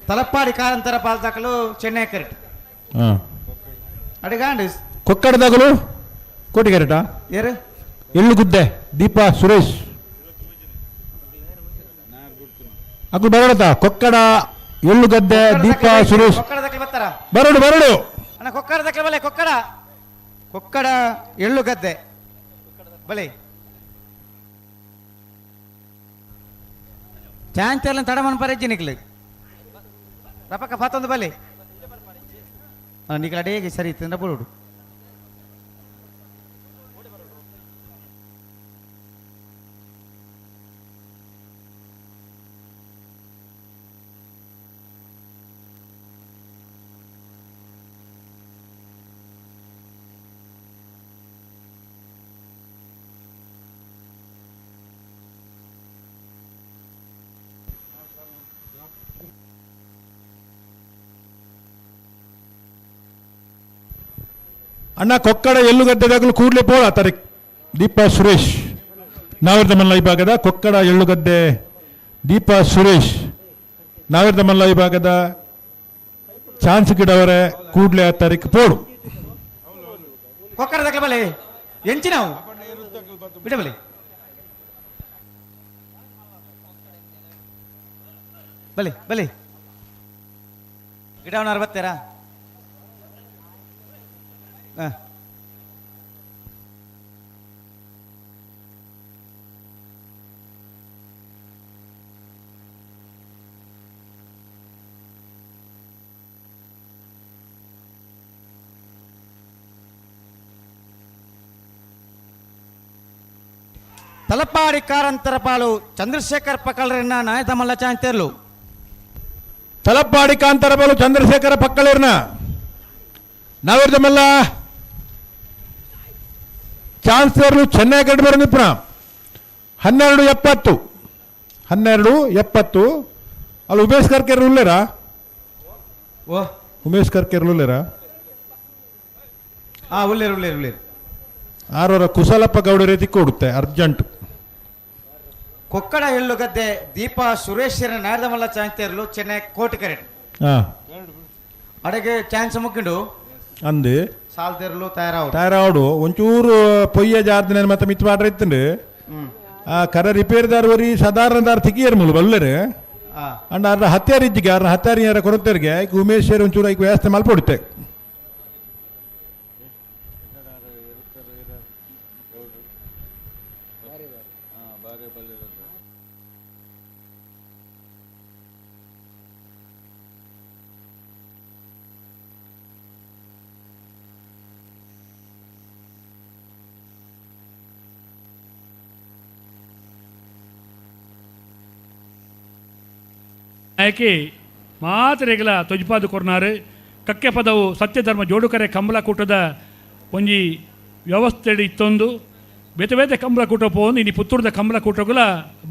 ತಲಪಾಡಿ ಕಾರಂತರ ಪಾಲ್ ತಕಲು ಚೆನ್ನೈ ಕರೆಕ್ಟ್. ಅಡಿಗಾಂಡ್ ಕೊಕ್ಕಡದಾಗಲು ಕೋಟಿ ಕರೆಕ್ಟಾ? ಏರು ಎಳ್ಳುಗುದ್ದೆ ದೀಪಾ ಸುರೇಶ್ ಅಗ್ಲು ಬರೋಡತ. ಕೊಕ್ಕಡ ಎಳ್ಳುಗದ್ದೆ ದೀಪಾ ಸುರೇಶ್ ಬರೋಡು ಬರೋಡು. ಅಣ್ಣ ಕೊಕ್ಕಡ ತಕಲು ಬಲೆ. ಕೊಕ್ಕಡ ಕೊಕ್ಕಡ ಎಳ್ಳುಗದ್ದೆ ಬಲೆ. ಚಾಂಚಲ್ಲ ತಡಮನ್ ಪರೆಜ್ಜಿ ನಿಕ್ಲು ರಪಕ್ಕ ಪಾತೊಂದು ಬಲೆ. ನಿಕ್ಲ ಅಡೇಗೆ ಸರಿ ಇತ್ತಂದ್ರೆ ಬರೋಡು. ಅಣ್ಣ ಕೊಕ್ಕಡ ಎಳ್ಳುಗದ್ದೆದಾಗಲೂ ಕೂಡಲೇ ಪೋಳ ತಾರೆ ದೀಪಾ ಸುರೇಶ್. ನಾವಿರ್ದ ಮಲ್ಲ ವಿಭಾಗದ ಕೊಕ್ಕಡ ಎಳ್ಳುಗದ್ದೆ ದೀಪಾ ಸುರೇಶ್ ನಾವಿರ್ದ ಮಲ್ಲ ವಿಭಾಗದ ಚಾನ್ಸ್ ಗಿಡವರೆ ಕೂಡಲೇ ಆ ತಾರೀಕು ಪೋಡು. ಕೊಕ್ಕಡ ತಕಲು ಬಲೆ ಎಂಚಿ ನಾವು ಬಿಡಬಲೆ. ಬಲೆ ಬಲೆ ಗಿಡವನ್ನ ಅರವತ್ತೆರಾ? ತಲಪಾಡಿ ಕಾರಂತರ ಪಾಲು ಚಂದ್ರಶೇಖರ್ ಪಕ್ಕಳರನ್ನ ನಾಯದ ಮಲ್ಲ ಚಾಂತೇರ್ಲು. ತಲಪಾಡಿ ಕಾಂತರ ಪಾಲು ಚಂದ್ರಶೇಖರ ಪಕ್ಕಳರ್ನ ನಾವಿರ್ದಮಲ್ಲ ಚಾನ್ಸಲರ್ ಚೆನ್ನೈ ಗಡ್ಡ ಬರ 12:70 12:70. ಅಲ್ಲಿ ಉಮೇಶ್ ಕರ್ಕೆರ್ ಉಲ್ಲೇರಾ? ಓ ಉಮೇಶ್ ಕರ್ಕೆರ್ ಉಲ್ಲೇರಾ? ಉಲ್ಲೇರು ಉಲ್ಲೇರು ಉಲ್ಲೇರು. ಆರರ ಕುಶಲಪ್ಪ ಗೌಡರೇ ತಿಕ್ಕೊಡುತ್ತೆ ಅರ್ಜೆಂಟ್. ಕೊಕ್ಕಡ ಎಳ್ಳುಗದ್ದೆ ದೀಪಾ ಸುರೇಶರ ನಾಡದಮಲ್ಲ ಚಾಂತೇರ್ಲು ಚೆನ್ನೈ ಕೋಟಿ ಕರೆಟ್. ಅಡಗೆ ಚಾನ್ಸ್ ಮುಕ್ಕಿಂಡು ಅಂದು ಸಾಲ್ದೇರ್ಲು ತಯಾರಾವು ತಯಾರಾವಡು. ಒಂಚೂರು ಪೊಯ್ಯ ಜಾರ್ದಿನ ಮತ್ತೆ ಮಿತ್ ಮಾಡ್ರೆ ಇತ್ತಂಡು. ಆ ಕರ ರಿಪೇರ್ದಾರ್ ವರಿ ಸಾಧಾರಣದಾರ್ ತಿಕ್ಕಿಯರ್ ಮುಳು ಬಲ್ಲರು. ಅಂಡ್ ಅರ್ಧ ಹತ್ಯಾರ ಇಜ್ಜಿಗೆ ಅರ್ಧ ಹತ್ಯಾರ ಯಾರ ಕೊರತೆರ್ಗೆ ಐಕ್ ಉಮೇಶ್ ಒಂಚೂರು ಐಕ್ ವ್ಯವಸ್ಥೆ ಮಲ್ಪೊಡುತ್ತೆ. ನಾಯಕಿ ಮಾತ್ರೆಗಳ ತೊಜ್ಪಾದು ಕೊರ್ನಾರು ಕಕ್ಕೆ ಪದವು ಸತ್ಯಧರ್ಮ ಜೋಡುಕರೆ ಕಂಬಳಕೂಟದ ಒಂಜಿ ವ್ಯವಸ್ಥೆ ಇತ್ತೊಂದು ಬೇತೆ ಬೇತೆ ಕಂಬಳಕೂಟ ಪೋಂದು ಇನಿ ಪುತ್ತೂರದ ಕಂಬಳಕೂಟಗಳ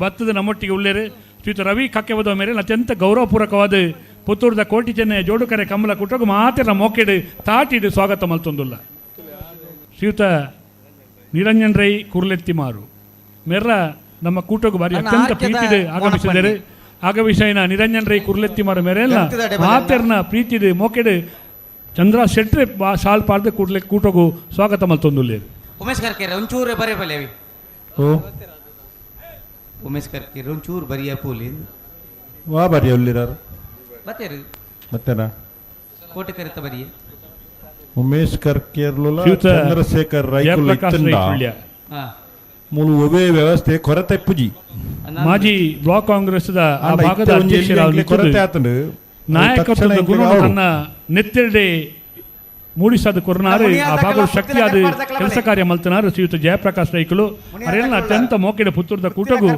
ಭತ್ತದ ನಮ್ಮೊಟ್ಟಿಗೆ ಉಳ್ಳೇರು ಶ್ರೀಯುತ ರವಿ ಕಕ್ಕೆ ಪದವ ಮೇರೆ ಅತ್ಯಂತ ಗೌರವಪೂರ್ವಕವಾದ ಪುತ್ತೂರದ ಕೋಟಿ ಚೆನ್ನೈ ಜೋಡುಕರೆ ಕಂಬಳಕೂಟకు ಮಾತ್ರ ಮೋಕೆಡು ತಾಟಿಡು ಸ್ವಾಗತ ಮಲ್ತೊಂದುಲ್ಲ. ಶ್ರೀಯುತ ನಿರಂಜನ್ ರೈ ಕುರ್ಲೆತ್ತಿಮಾರು ಮೆರ್ರ ನಮ್ಮ ಕೂಟకు ಬಾರಿ ಅತ್ಯಂತ ಪ್ರೀತಿಡು ಆಗಮಿಸಿದರು. ಆಗಮಿಸೈನ ನಿರಂಜನ್ ರೈ ಕುರ್ಲೆತ್ತಿಮಾರು ಮೇರೆಲ್ಲ ಮಾತೆರ್ನ ಪ್ರೀತಿಡು ಮೋಕೆಡು ಚಂದ್ರ ಶೆಟ್ಟಿ ಶಾಲ್ ಪಾಡ್ದು ಕೂಡ್ಲೆ ಕೂಟಗೂ ಸ್ವಾಗತ ಮಲ್ತೊಂದುಲ್ಲೇರು. ಉಮೇಶ್ ಕರ್ಕೇರ ಒಂಚೂರು ಬರೇ ಬಲೇವಿ. ಉಮೇಶ್ ಕರ್ಕೇರ ಒಂಚೂರು ಬರಿಯ ಪೂಲಿ ವಾ ಬರಿಯ ಉಲ್ಲಿರಾರು ಬತ್ತೇರು ಮತ್ತೇನಾ ಕೋಟೆ ಕರೆತ ಬರಿಯ ಉಮೇಶ್ ಕರ್ಕೇರ್ಲುಲ ಚಂದ್ರಶೇಖರ್ ರೈಕುಲ್ ಇತ್ತಂಡ ಮೂಲು ಒವೇ ವ್ಯವಸ್ಥೆ ಕೊರತೆ ಪುಜಿ ಮಾಜಿ ಬ್ಲಾಕ್ ಕಾಂಗ್ರೆಸ್ ಆ ಭಾಗದ ಕೊರತೆ ಆತಂಡು ನಾಯಕತ್ವದ ಗುಣವನ್ನು ತನ್ನ ನೆತ್ತೆಡೆ ಮೂಡಿಸಾದ ಕೊರ್ನಾರು ಆ ಭಾಗದ ಶಕ್ತಿಯಾದ ಕೆಲಸ ಕಾರ್ಯ ಮಲ್ತನಾರು ಶ್ರೀಯುತ ಜಯಪ್ರಕಾಶ್ ರೈಕುಲು ಅವರೆಲ್ಲ ಅತ್ಯಂತ ಮೋಕೆಡ ಪುತ್ತೂರದ ಕೂಟಗೂ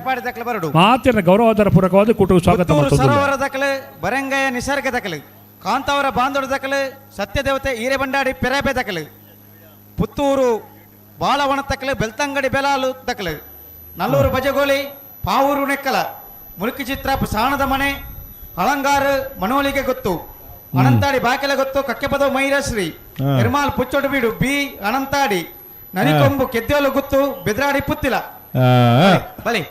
ಮಾತಿನ ಗೌರವಾಧಾರ ಪೂರಕವಾದ ಕೂಟಗೂ ಸ್ವಾಗತ. ಸರೋವರ ದಾಖಲೆ ಬರಂಗಯ್ಯ ನಿಸರ್ಗ ದಾಖಲೆ ಕಾಂತಾವರ ಬಾಂದೋಡ ದಾಖಲೆ ಸತ್ಯದೇವತೆ ಈರೆಬಂಡಾಡಿ ಪೆರಾಬೆ ದಾಖಲೆ ಪುತ್ತೂರು ಬಾಳವನ ತಕ್ಕಲೆ ಬೆಳ್ತಂಗಡಿ ಬೆಲಾಲು ದಾಖಲೆ ನಲ್ಲೂರು ಬಜಗೋಳಿ ಪಾವೂರು ನೆಕ್ಕಲ ಮುಳುಕಿ ಚಿತ್ರ ಸಾಣದ ಮನೆ ಅಲಂಗಾರು ಮನೋಲಿಗೆ ಗೊತ್ತು ಅನಂತಾಡಿ ಬಾಕೆಲ ಗೊತ್ತು ಕಕ್ಕೆಪದ ಮೈರಶ್ರೀ ನಿರ್ಮಾಲ್ ಪುಚ್ಚೊಡು ಬೀಡು ಬಿ ಅನಂತಾಡಿ ನನಿಕೊಂಬು ಕೆದ್ದೇಲು ಗುತ್ತು ಬೆದ್ರಾಡಿ ಪುತ್ತಿಲ ಬಲಿ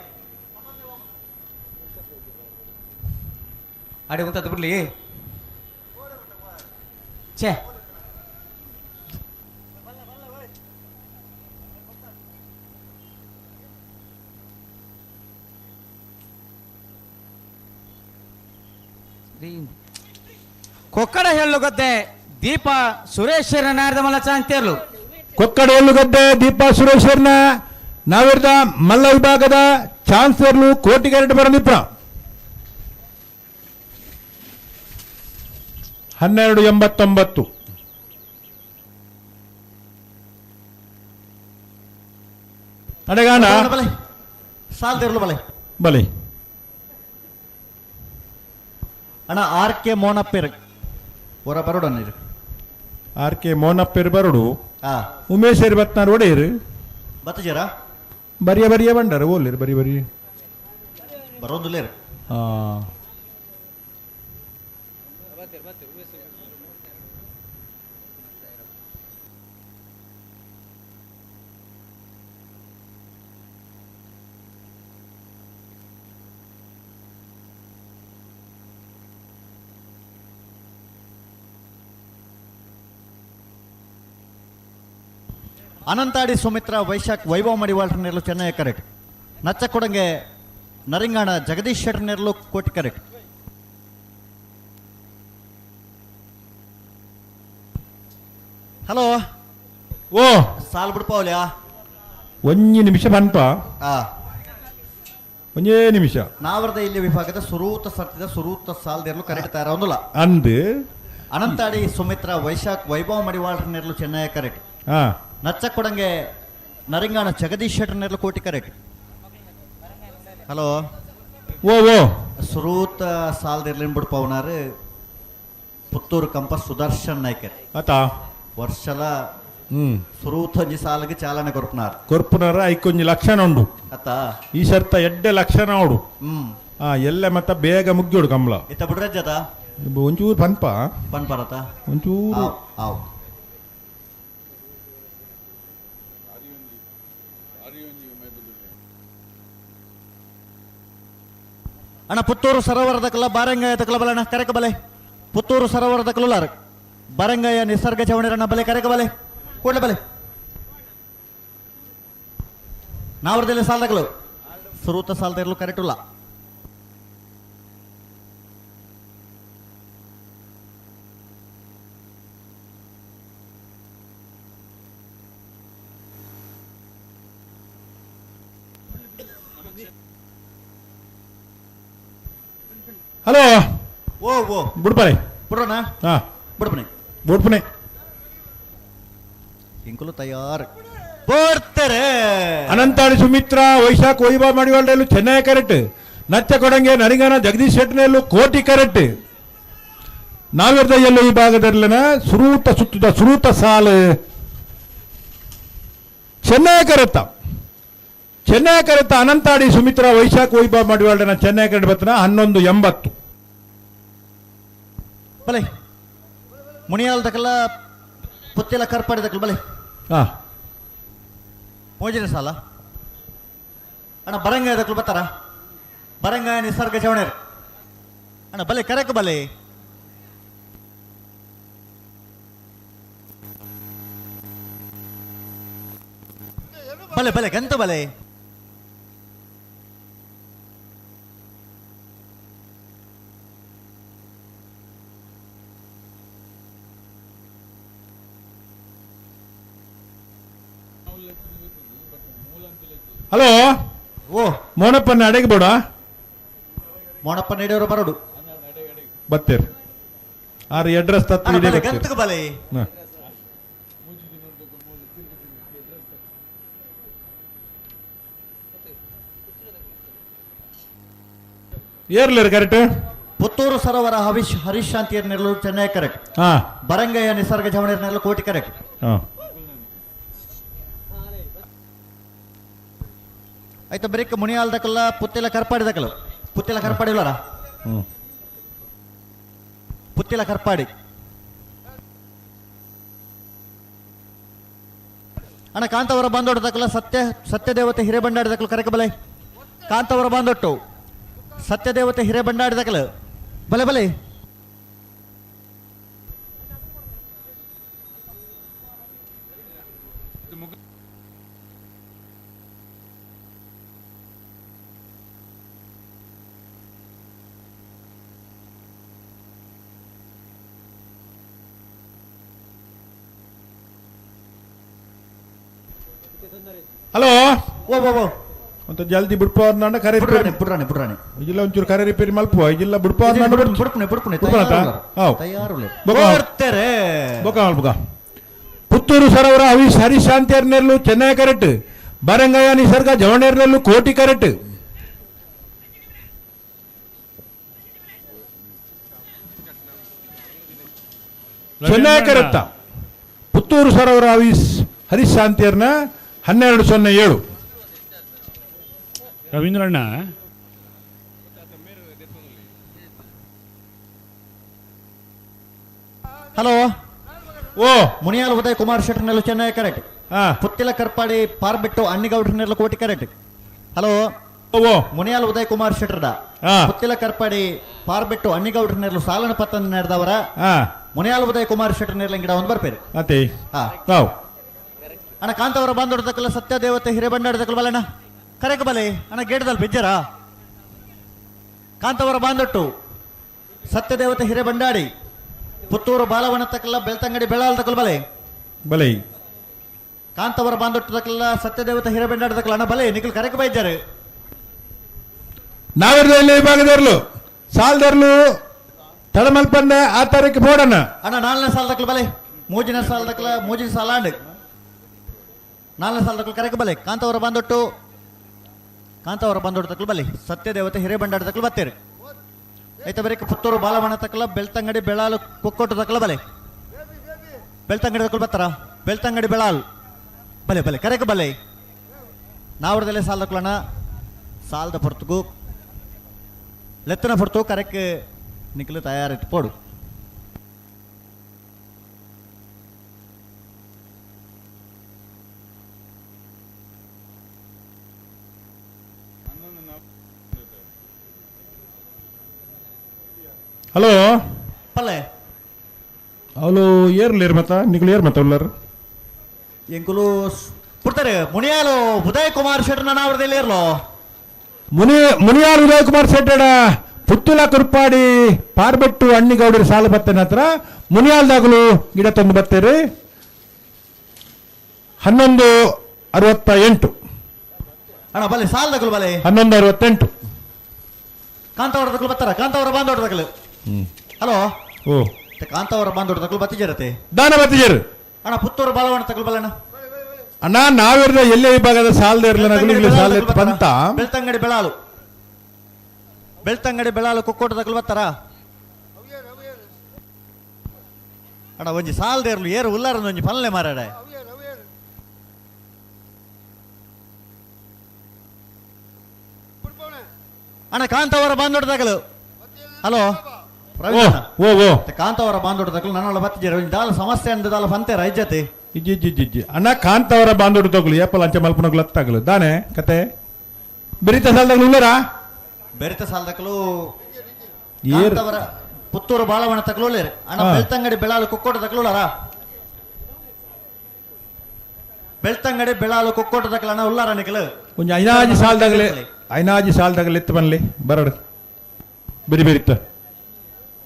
ಅಡಿ ಉಂತದ್ದು ಬಿಡ್ಲಿ ಛೇ ಕೊಕ್ಕಡ ಹೇಳುಗದ್ದೆ ದೀಪ ಸುರೇಶರ ನಾರದ ಮಲ್ಲ ಚಾಂತೇರ್ಲು ಕೊಕ್ಕಡ ಹೇಳುಗದ್ದೆ ದೀಪ ಸುರೇಶರ್ನ ನಾವಿರ್ದ ಮಲ್ಲ ವಿಭಾಗದ ಚಾನ್ಸಲರ್ಲು ಕೋಟಿಗರಡು ಬರನಿಪ್ರ 12.89 ಅಡೆಗಾನ ಸಾಲ್ದಿರ್ಲು ಬಲೆ ಬಲೆ ಅಣ್ಣ ಆರ್ ಕೆ ಮೋನಪ್ಪೇರ್ ಹೊರ ಬರೋಡು ಅಣ್ಣ ಆರ್ ಕೆ ಮೋನಪ್ಪೇರ್ ಬರೋಡು ಉಮೇಶ್ ಬತ್ನಾರ್ ಒಡೆಯರು ಬತ್ತಜರ ಬರಿಯ ಬರಿಯ ಬಂಡಾರ ಓಲಿರು ಬರಿ ಬರಿ ಬರೋದುಲ್ಲೇರು ಅನಂತಾಡಿ ಸುಮಿತ್ರಾ ವೈಶಾಖ್ ವೈಭವ ಮಡಿವಾಳ್ರ ನೆರಳು ಚೆನ್ನೈ ಕರೆಕ್ಟ್ ನಚ್ಚಕೊಡಂಗೆ ನರಿಂಗಾಣ ಜಗದೀಶ್ ಶೆಟ್ಟರ್ ನೆರಳು ಕೋಟಿ ಕರೆಕ್ಟ್. ಹಲೋ ಓ ಸಾಲ್ ಬಿಡ್ಪಾವಲ್ಯಾ ಒಂಜಿ ನಿಮಿಷ ಬನ್ಪ ಒಂಜೇ ನಿಮಿಷ ನಾವರದ ಇಲ್ಲಿ ವಿಭಾಗದ ಸುರೂತ ಸರ್ತಿದ ಸುರೂತ ಸಾಲ್ದಿರಲು ಕರೆಕ್ಟ್ ತಯಾರ ಒಂದಿಲ್ಲ ಅಂದು ಅನಂತಾಡಿ ಸುಮಿತ್ರಾ ವೈಶಾಖ್ ವೈಭವ ಮಡಿವಾಳ್ರ ನೆರಳು ಚೆನ್ನೈ ಕರೆಕ್ಟ್. ನಚ್ಚಕೊಡಂಗೆ ನರಿಂಗಾಣ ಜಗದೀಶ್ ಶೆಟ್ಟರ್ ನೆರಳು ಕೋಟಿ ಕರೆಕ್ಟ್. ಹಲೋ ಓ ಓ ಸುರೂತ ಸಾಲ್ದಿರ್ಲಿನ್ ಬಿಡ್ಪವನಾರು ಪುತ್ತೂರು ಕಂಪ ಸುದರ್ಶನ್ ನಾಯ್ಕರ್ ಆತ ವರ್ಷಲ ಸುರೂತ ಒಂಜಿ ಸಾಲಿಗೆ ಚಾಲನೆ ಕೊರ್ಪುನಾರ್ ಕೊರ್ಪುನಾರ ಐಕೊಂಜಿ ಲಕ್ಷಣ ಉಂಡು ಅತ್ತ ಈ ಸರ್ತ ಎಡ್ಡೆ ಲಕ್ಷಣ ಉಂಡು ಎಲ್ಲ ಮತ್ತ ಬೇಗ ಮುಗ್ಯೋಡು ಕಂಬಳ ಇತ್ತ ಬಿಡ್ರಜ್ಜದ ಒಂಚೂರು ಪನ್ಪ ಪನ್ಪರತ ಒಂಚೂರು ಆವ್ ಅಣ್ಣ ಪುತ್ತೂರು ಸರೋವರದ ಕಲ ಬಾರಂಗಾಯ ತಕಲ ಬಲಣ್ಣ ಕರೆಕ ಬಲೆ ಪುತ್ತೂರು ಸರೋವರದ ಕಲುಲಾರ್ ಬಾರಂಗಾಯ ನಿಸರ್ಗ ಚವಣಿರಣ್ಣ ಬಲೆ ಕರೆಕ ಬಲೆ ಕೂಡಲೇ ಬಲೆ ನಾವರದಲ್ಲಿ ಸಾಲದಕಲು ಸುರೂತ ಸಾಲದ ಇರಲು ಕರೆಕ್ಟ್ ಇಲ್ಲ. ಹಲೋ ಓ ಓ ಬಿಡ್ಪನೆ ಬಿಡೋಣ ಹಾ ಬಿಡ್ಪನೆ ಬಿಡ್ಪನೆ ಇಂಕುಲು ತಯಾರು ಬರ್ತಾರೆ. ಅನಂತಾಡಿ ಸುಮಿತ್ರಾ ವೈಶಾಖ್ ವೈಭವ ಮಾಡಿವಾಳ್ರೆಲ್ಲು ಚೆನ್ನೈ ಕರೆಕ್ಟ್ ನಚ್ಚ ಕೊಡಂಗೆ ನರಿಂಗನ ಜಗದೀಶ್ ಶೆಟ್ಟನೆಲ್ಲು ಕೋಟಿ ಕರೆಕ್ಟ್ ನಾವಿರ್ದ ಎಲ್ಲು ಈ ಭಾಗದಲ್ಲಿನ ಸುರೂತ ಸುತ್ತದ ಸುರೂತ ಸಾಲು ಚೆನ್ನೈ ಕರೆತ್ತ ಚೆನ್ನೈ ಕರೆತ್ತ ಅನಂತಾಡಿ ಸುಮಿತ್ರಾ ವೈಶಾಖ್ ವೈಭವ ಮಾಡಿವಾಳ್ರನ ಚೆನ್ನೈ ಕರೆಕ್ಟ್ ಬರ್ತನ 11.80 ಬಲೆ ಮುನಿಯಾಲ್ ತಕಲ ಪುತ್ತಿಲ ಕರ್ಪಾಡಿ ತಕಲ ಬಲೆ ಹಾ ಮೋಜಿನ ಸಾಲ ಅಣ್ಣ ಬರಂಗಾಯ ತಕಲು ಬರ್ತಾರ ಬರಂಗಾಯ ನಿಸರ್ಗ ಚವಣೇರು ಅಣ್ಣ ಬಲೆ ಕರೆಕ್ ಬಲೆ ಬಲೆ ಬಲೆ ಗಂತ ಬಲೆ ಹಲೋ ಓ ಮೋನಪ್ಪನ ಅಡೆಗೆ ಬೋಡ ಮೋನಪ್ಪ ನೀಡಿಯವರು ಬರೋಡು ಬತ್ತೇರು ಆರು ಅಡ್ರೆಸ್ ತತ್ತು ಅಣ್ಣ, ಇಡೇ ಬಲೆ ಬತ್ತೇರು. ಗಂತಕ್ಕೆ ಬಲೆ ಹಾ. ಏರ್ಲೇರು ಕರೆಕ್ಟ್ ಪುತ್ತೂರು ಸರೋವರ ಹವಿಶ್ ಹರೀಶ್ ಶಾಂತಿಯರ್ ನೆರಳು ಚೆನ್ನೈ ಕರೆಕ್ಟ್ ಹಾ ಬರಂಗಯ್ಯ ನಿಸರ್ಗ ಚವಣೇರ್ ನೆರಳು ಕೋಟಿ ಕರೆಕ್ಟ್. ಹಾ ಆಯ್ತಾ ಬರೀಕ್ ಮುನಿಯಾಲ್ ದಕಲ್ಲ ಪುತ್ತಿಲ ಕರ್ಪಾಡಿ ದಕಲು ಪುತ್ತಿಲ ಕರ್ಪಾಡಿ ಇಲ್ಲರ ಪುತ್ತಿಲ ಕರ್ಪಾಡಿ ಅಣ್ಣ ಕಾಂತವರ ಬಂದೊಟ್ಟು ದಕಲ ಸತ್ಯ ಸತ್ಯದೇವತೆ ಹಿರೇಬಂಡಾಡಿ ದಕಲು ಕರೆಕ ಬಲೆ ಕಾಂತವರ ಬಂದೊಟ್ಟು ಸತ್ಯದೇವತೆ ಹಿರೇಬಂಡಾಡಿ ದಕಲು ಬಲೆ ಬಲೆ ಹಲೋ ಓ ಓ ಓ ಅಂತ ಜಲ್ದಿ ಬಿಡ್ಪೋ ಅಂದ ಕರೆ ಬುಡ್ರಾಣಿ ಬುಡ್ರಾಣಿ ಬುಡ್ರಾಣಿ ಇಲ್ಲ ಒಂಚೂರು ಕರೆ ರಿಪೇರಿ ಮಲ್ಪ ಇಲ್ಲ ಬಿಡ್ಪೋ ಅಂದ ಬುಡ್ಪುನೆ ಬುಡ್ಪುನೆ ಬೊಕ ಪುತ್ತೂರು ಸರೋವರ ಹವೀಶ್ ಹರೀಶ್ ಶಾಂತಿಯರ್ನೆಲ್ಲು ಚೆನ್ನೈ ಕರೆಕ್ಟ್ ಬರಂಗಯ್ಯ ನಿಸರ್ಗ ಜವಣೇರ್ನೆಲ್ಲು ಕೋಟಿ ಕರೆಕ್ಟ್ ಚೆನ್ನೈ ಕರೆಕ್ಟ ಪುತ್ತೂರು ಸರೋವರ ಹವೀಶ್ ಹರೀಶ್ ಶಾಂತಿಯರ್ನ 12.07. ರವೀಂದ್ರಣ್ಣ ಹಲೋ ಓ ಮುನಿಯಾಲ್ ಉದಯ್ ಕುಮಾರ್ ಶೆಟ್ಟರ್ನೆಲ್ಲ ಚೆನ್ನೈ ಕರೆಕ್ಟ್ ಪುತ್ತಿಲ ಕರ್ಪಾಡಿ ಪಾರ್ಬಿಟ್ಟು ಅಣ್ಣಿಗೌಡ್ರನ್ನೆಲ್ಲ ಕೋಟಿ ಕರೆಕ್ಟ್ ಹಲೋ ಓ ಮುನಿಯಾಲ್ ಉದಯ್ ಕುಮಾರ್ ಶೆಟ್ಟರ್ಡ ಪುತ್ತಿಲ ಕರ್ಪಾಡಿ ಪಾರ್ಬಿಟ್ಟು ಅಣ್ಣಿಗೌಡ್ರನ್ನೆಲ್ಲ ಸಾಲನ ಪತ್ತನ ನಡೆದವರ ಮುನಿಯಾಲ್ ಉದಯ್ ಕುಮಾರ್ ಶೆಟ್ಟರ್ನೆಲ್ಲ ಗಿಡ ಒಂದು ಬರ್ಪೇರಿ ಅತೆ ಅಣ್ಣ ಕಾಂತವರ ಬಂದೊಡ್ದಕ್ಕಲ್ಲ ಸತ್ಯದೇವತೆ ಹಿರೇಬಂಡಾಡ್ದಕ್ಕಲ್ಲ ಬಲಣ್ಣ ಕರೆಕ ಬಲೆ ಅಣ್ಣ ಗೇಟದಲ್ಲಿ ಬಿಜ್ಜರ ಕಾಂತವರ ಬಾಂದೊಟ್ಟು ಸತ್ಯದೇವತೆ ಹಿರೇಬಂಡಾಡಿ ಪುತ್ತೂರು ಬಾಲವನ ತಕ್ಕಲ್ಲ ಬೆಳ್ತಂಗಡಿ ಬೆಳಾಲ್ ತಕ್ಕಲ್ ಬಲೆ ಬಲೆ ಕಾಂತವರ ಬಾಂದೊಟ್ಟು ತಕ್ಕಲ್ಲ ಸತ್ಯದೇವತೆ ಹಿರೇಬಂಡಾಡಿ ತಕ್ಕಲ್ಲ ಅಣ್ಣ ಬಲೆ ನಿಖಲ್ ಕರೆಕ ಬೈಜಾರು ನಾವಿರ್ದ ವಿಭಾಗದರ್ಲು ಸಾಲದರ್ಲು ತಡಮಲ್ಪಂದೆ ಆ ತಾರೀಕು ಬೋಡಣ್ಣ ಅಣ್ಣ ನಾಲ್ನೇ ಸಾಲ ತಕ್ಕಲ ಬಲೆ ಮೂಜಿನ ಸಾಲ ತಕ್ಕಲ ಮೂಜಿನ ಸಾಲ ಅಂಡ್ ನಾಲ್ನೇ ಸಾಲ ತಕ್ಕಲು ಕರೆಕ ಬಲೆ ಕಾಂತವರ ಬಂದೊಟ್ಟು ಕಾಂತವರ ಬಂದೊಟ್ಟು ತಕ್ಕಲು ಬಲೆ ಸತ್ಯದೇವತೆ ಹಿರೇಬಂಡಾಡಿ ತಕ್ಕಲು ಬತ್ತೀರಿ ಐತ ಬರೀ ಪುತ್ತೂರು ಬಾಲವನ ತಕ್ಕಲ ಬೆಳ್ತಂಗಡಿ ಬೆಳಾಲು ಕೊಕ್ಕೊಟ್ಟು ತಕ್ಕಲ ಬಲೆ ಬೆಳ್ತಂಗಡಿ ತಕ್ಕಲು ಬತ್ತಾರ ಬೆಳ್ತಂಗಡಿ ಬೆಳಾಲ್ ಬಲೆ ಬಲೆ ಕರೆಕ ಬಲೆ ನಾವ್ರದಲ್ಲೇ ಸಾಲ ತಕ್ಕಲಣ್ಣ ಸಾಲದ ಹೊರತುಗು ಲೆತ್ತನ ಹೊರತು ಕರೆಕ್ ನಿಖಲು ತಯಾರಿಟ್ಟು ಪೋಡು ಹಲೋ ಪಲ್ಲೆ ಅವಳು ಏರ್ಲೇರ್ ಮತ್ತ ನಿಗಳು ಏರ್ ಮತ್ತ ಉಳ್ಳಾರು ಎಂಕುಲು ಪುಡ್ತಾರೆ ಮುನಿಯಾಲು ಉದಯ್ ಕುಮಾರ್ ಶೆಟ್ಟರ್ ನನ್ನ ಅವ್ರದಲ್ಲಿ ಇರ್ಲೋ ಮುನಿಯಾಲು ಉದಯ್ ಕುಮಾರ್ ಶೆಟ್ಟಡ ಪುತ್ತುಲ ಕುರ್ಪಾಡಿ ಪಾರ್ಬೆಟ್ಟು ಅಣ್ಣಿಗೌಡರು ಸಾಲು ಬತ್ತನ ಹತ್ರ ಮುನಿಯಾಲ್ದಾಗಲು ಗಿಡ ತಂದು ಬರ್ತಾರೆ 11:68. ಅಣ್ಣ ಬಲೆ ಸಾಲದಾಗಲು ಬಲೆ 11:68. ಕಾಂತಾವರ ತಕ್ಕಲು ಬರ್ತಾರ ಕಾಂತಾವರ ಬಾಂದೋಡ ತಕ್ಕಲು ಹಲೋ ಓ ಕಾಂತಾವರ ಬಾಂದೋಡ ತಕ್ಕಲು ಬತ್ತಿಜರತೆ ದಾನ ಬತ್ತಿಜರು ಅಣ್ಣ ಪುತ್ತೂರು ಬಾಲವಣ ತಕ್ಕಲು ಬಲಣ್ಣ ಅಣ್ಣ ನಾವಿರ್ದ ಎಲ್ಲೇ ವಿಭಾಗದ ಸಾಲದ ಇರಲ್ಲ ಸಾಲ ಬಂತ ಬೆಳ್ತಂಗಡಿ ಬೆಳಾಲು ಬೆಳ್ತಂಗಡಿ ಬೆಳಾಲು ಕೊಕ್ಕೋಟ ತಕ್ಕಲು ಬರ್ತಾರ ಅಣ್ಣ ಒಂಜಿ ಸಾಲದ ಇರಲು ಏರು ಉಲ್ಲಾರ ಒಂಜಿ ಪಲ್ಲೆ ಮಾರಾಡ ಅಣ್ಣ ಕಾಂತವರ ಬಾಂದೋಡ ತಗಲು ಹಲೋ ಓ ಓ ಕಾಂತವರ ಬಾಂದೋಡ ತಗಲು ನನ್ನ ಬತ್ತಿಜರ ಒಂಜಿ ದಾಲ ಸಮಸ್ಯೆ ಅಂದ ದಾಲ ಪಂತೇರ ಇಜ್ಜತೆ ಇಜ್ಜಿ ಇಜ್ಜಿ ಇಜ್ಜಿ ಅಣ್ಣ ಕಾಂತವರ ಬಾಂದೋಡು ತಗಲು ಏಪಲ್ ಅಂಚೆ ಮಲ್ಪನಗ್ಲು ಹತ್ತಾಗಲು ದಾನೆ ಕತೆ ಬೆರಿತ ಸಾಲದಾಗಲು ಉಳ್ಳಾರ ಬೆರಿತ ಸಾಲದಕಲು ಕಾಂತವರ ಪುತ್ತೂರು ಬಾಳವಣ ತಗಲು ಅಣ್ಣ ಬೆಳ್ತಂಗಡಿ ಬೆಳಾಲು ಕೊಕ್ಕೋಟ ತಗಲು ಉಳ್ಳಾರ ಬೆಳ್ತಂಗಡಿ ಬೆಳಾಲು ಕೊಕ್ಕೋಟ ತಗಲು ಅಣ್ಣ ಉಳ್ಳಾರ ನಿಖಲು ಒಂಜಿ ಐನಾಜಿ ಸಾಲದಾಗಲೇ ಐನಾಜಿ ಸಾಲದಾಗಲೇ ಎತ್ತು ಬನ್ಲಿ ಬರಡು ಬೆರಿ ಬೆರಿತ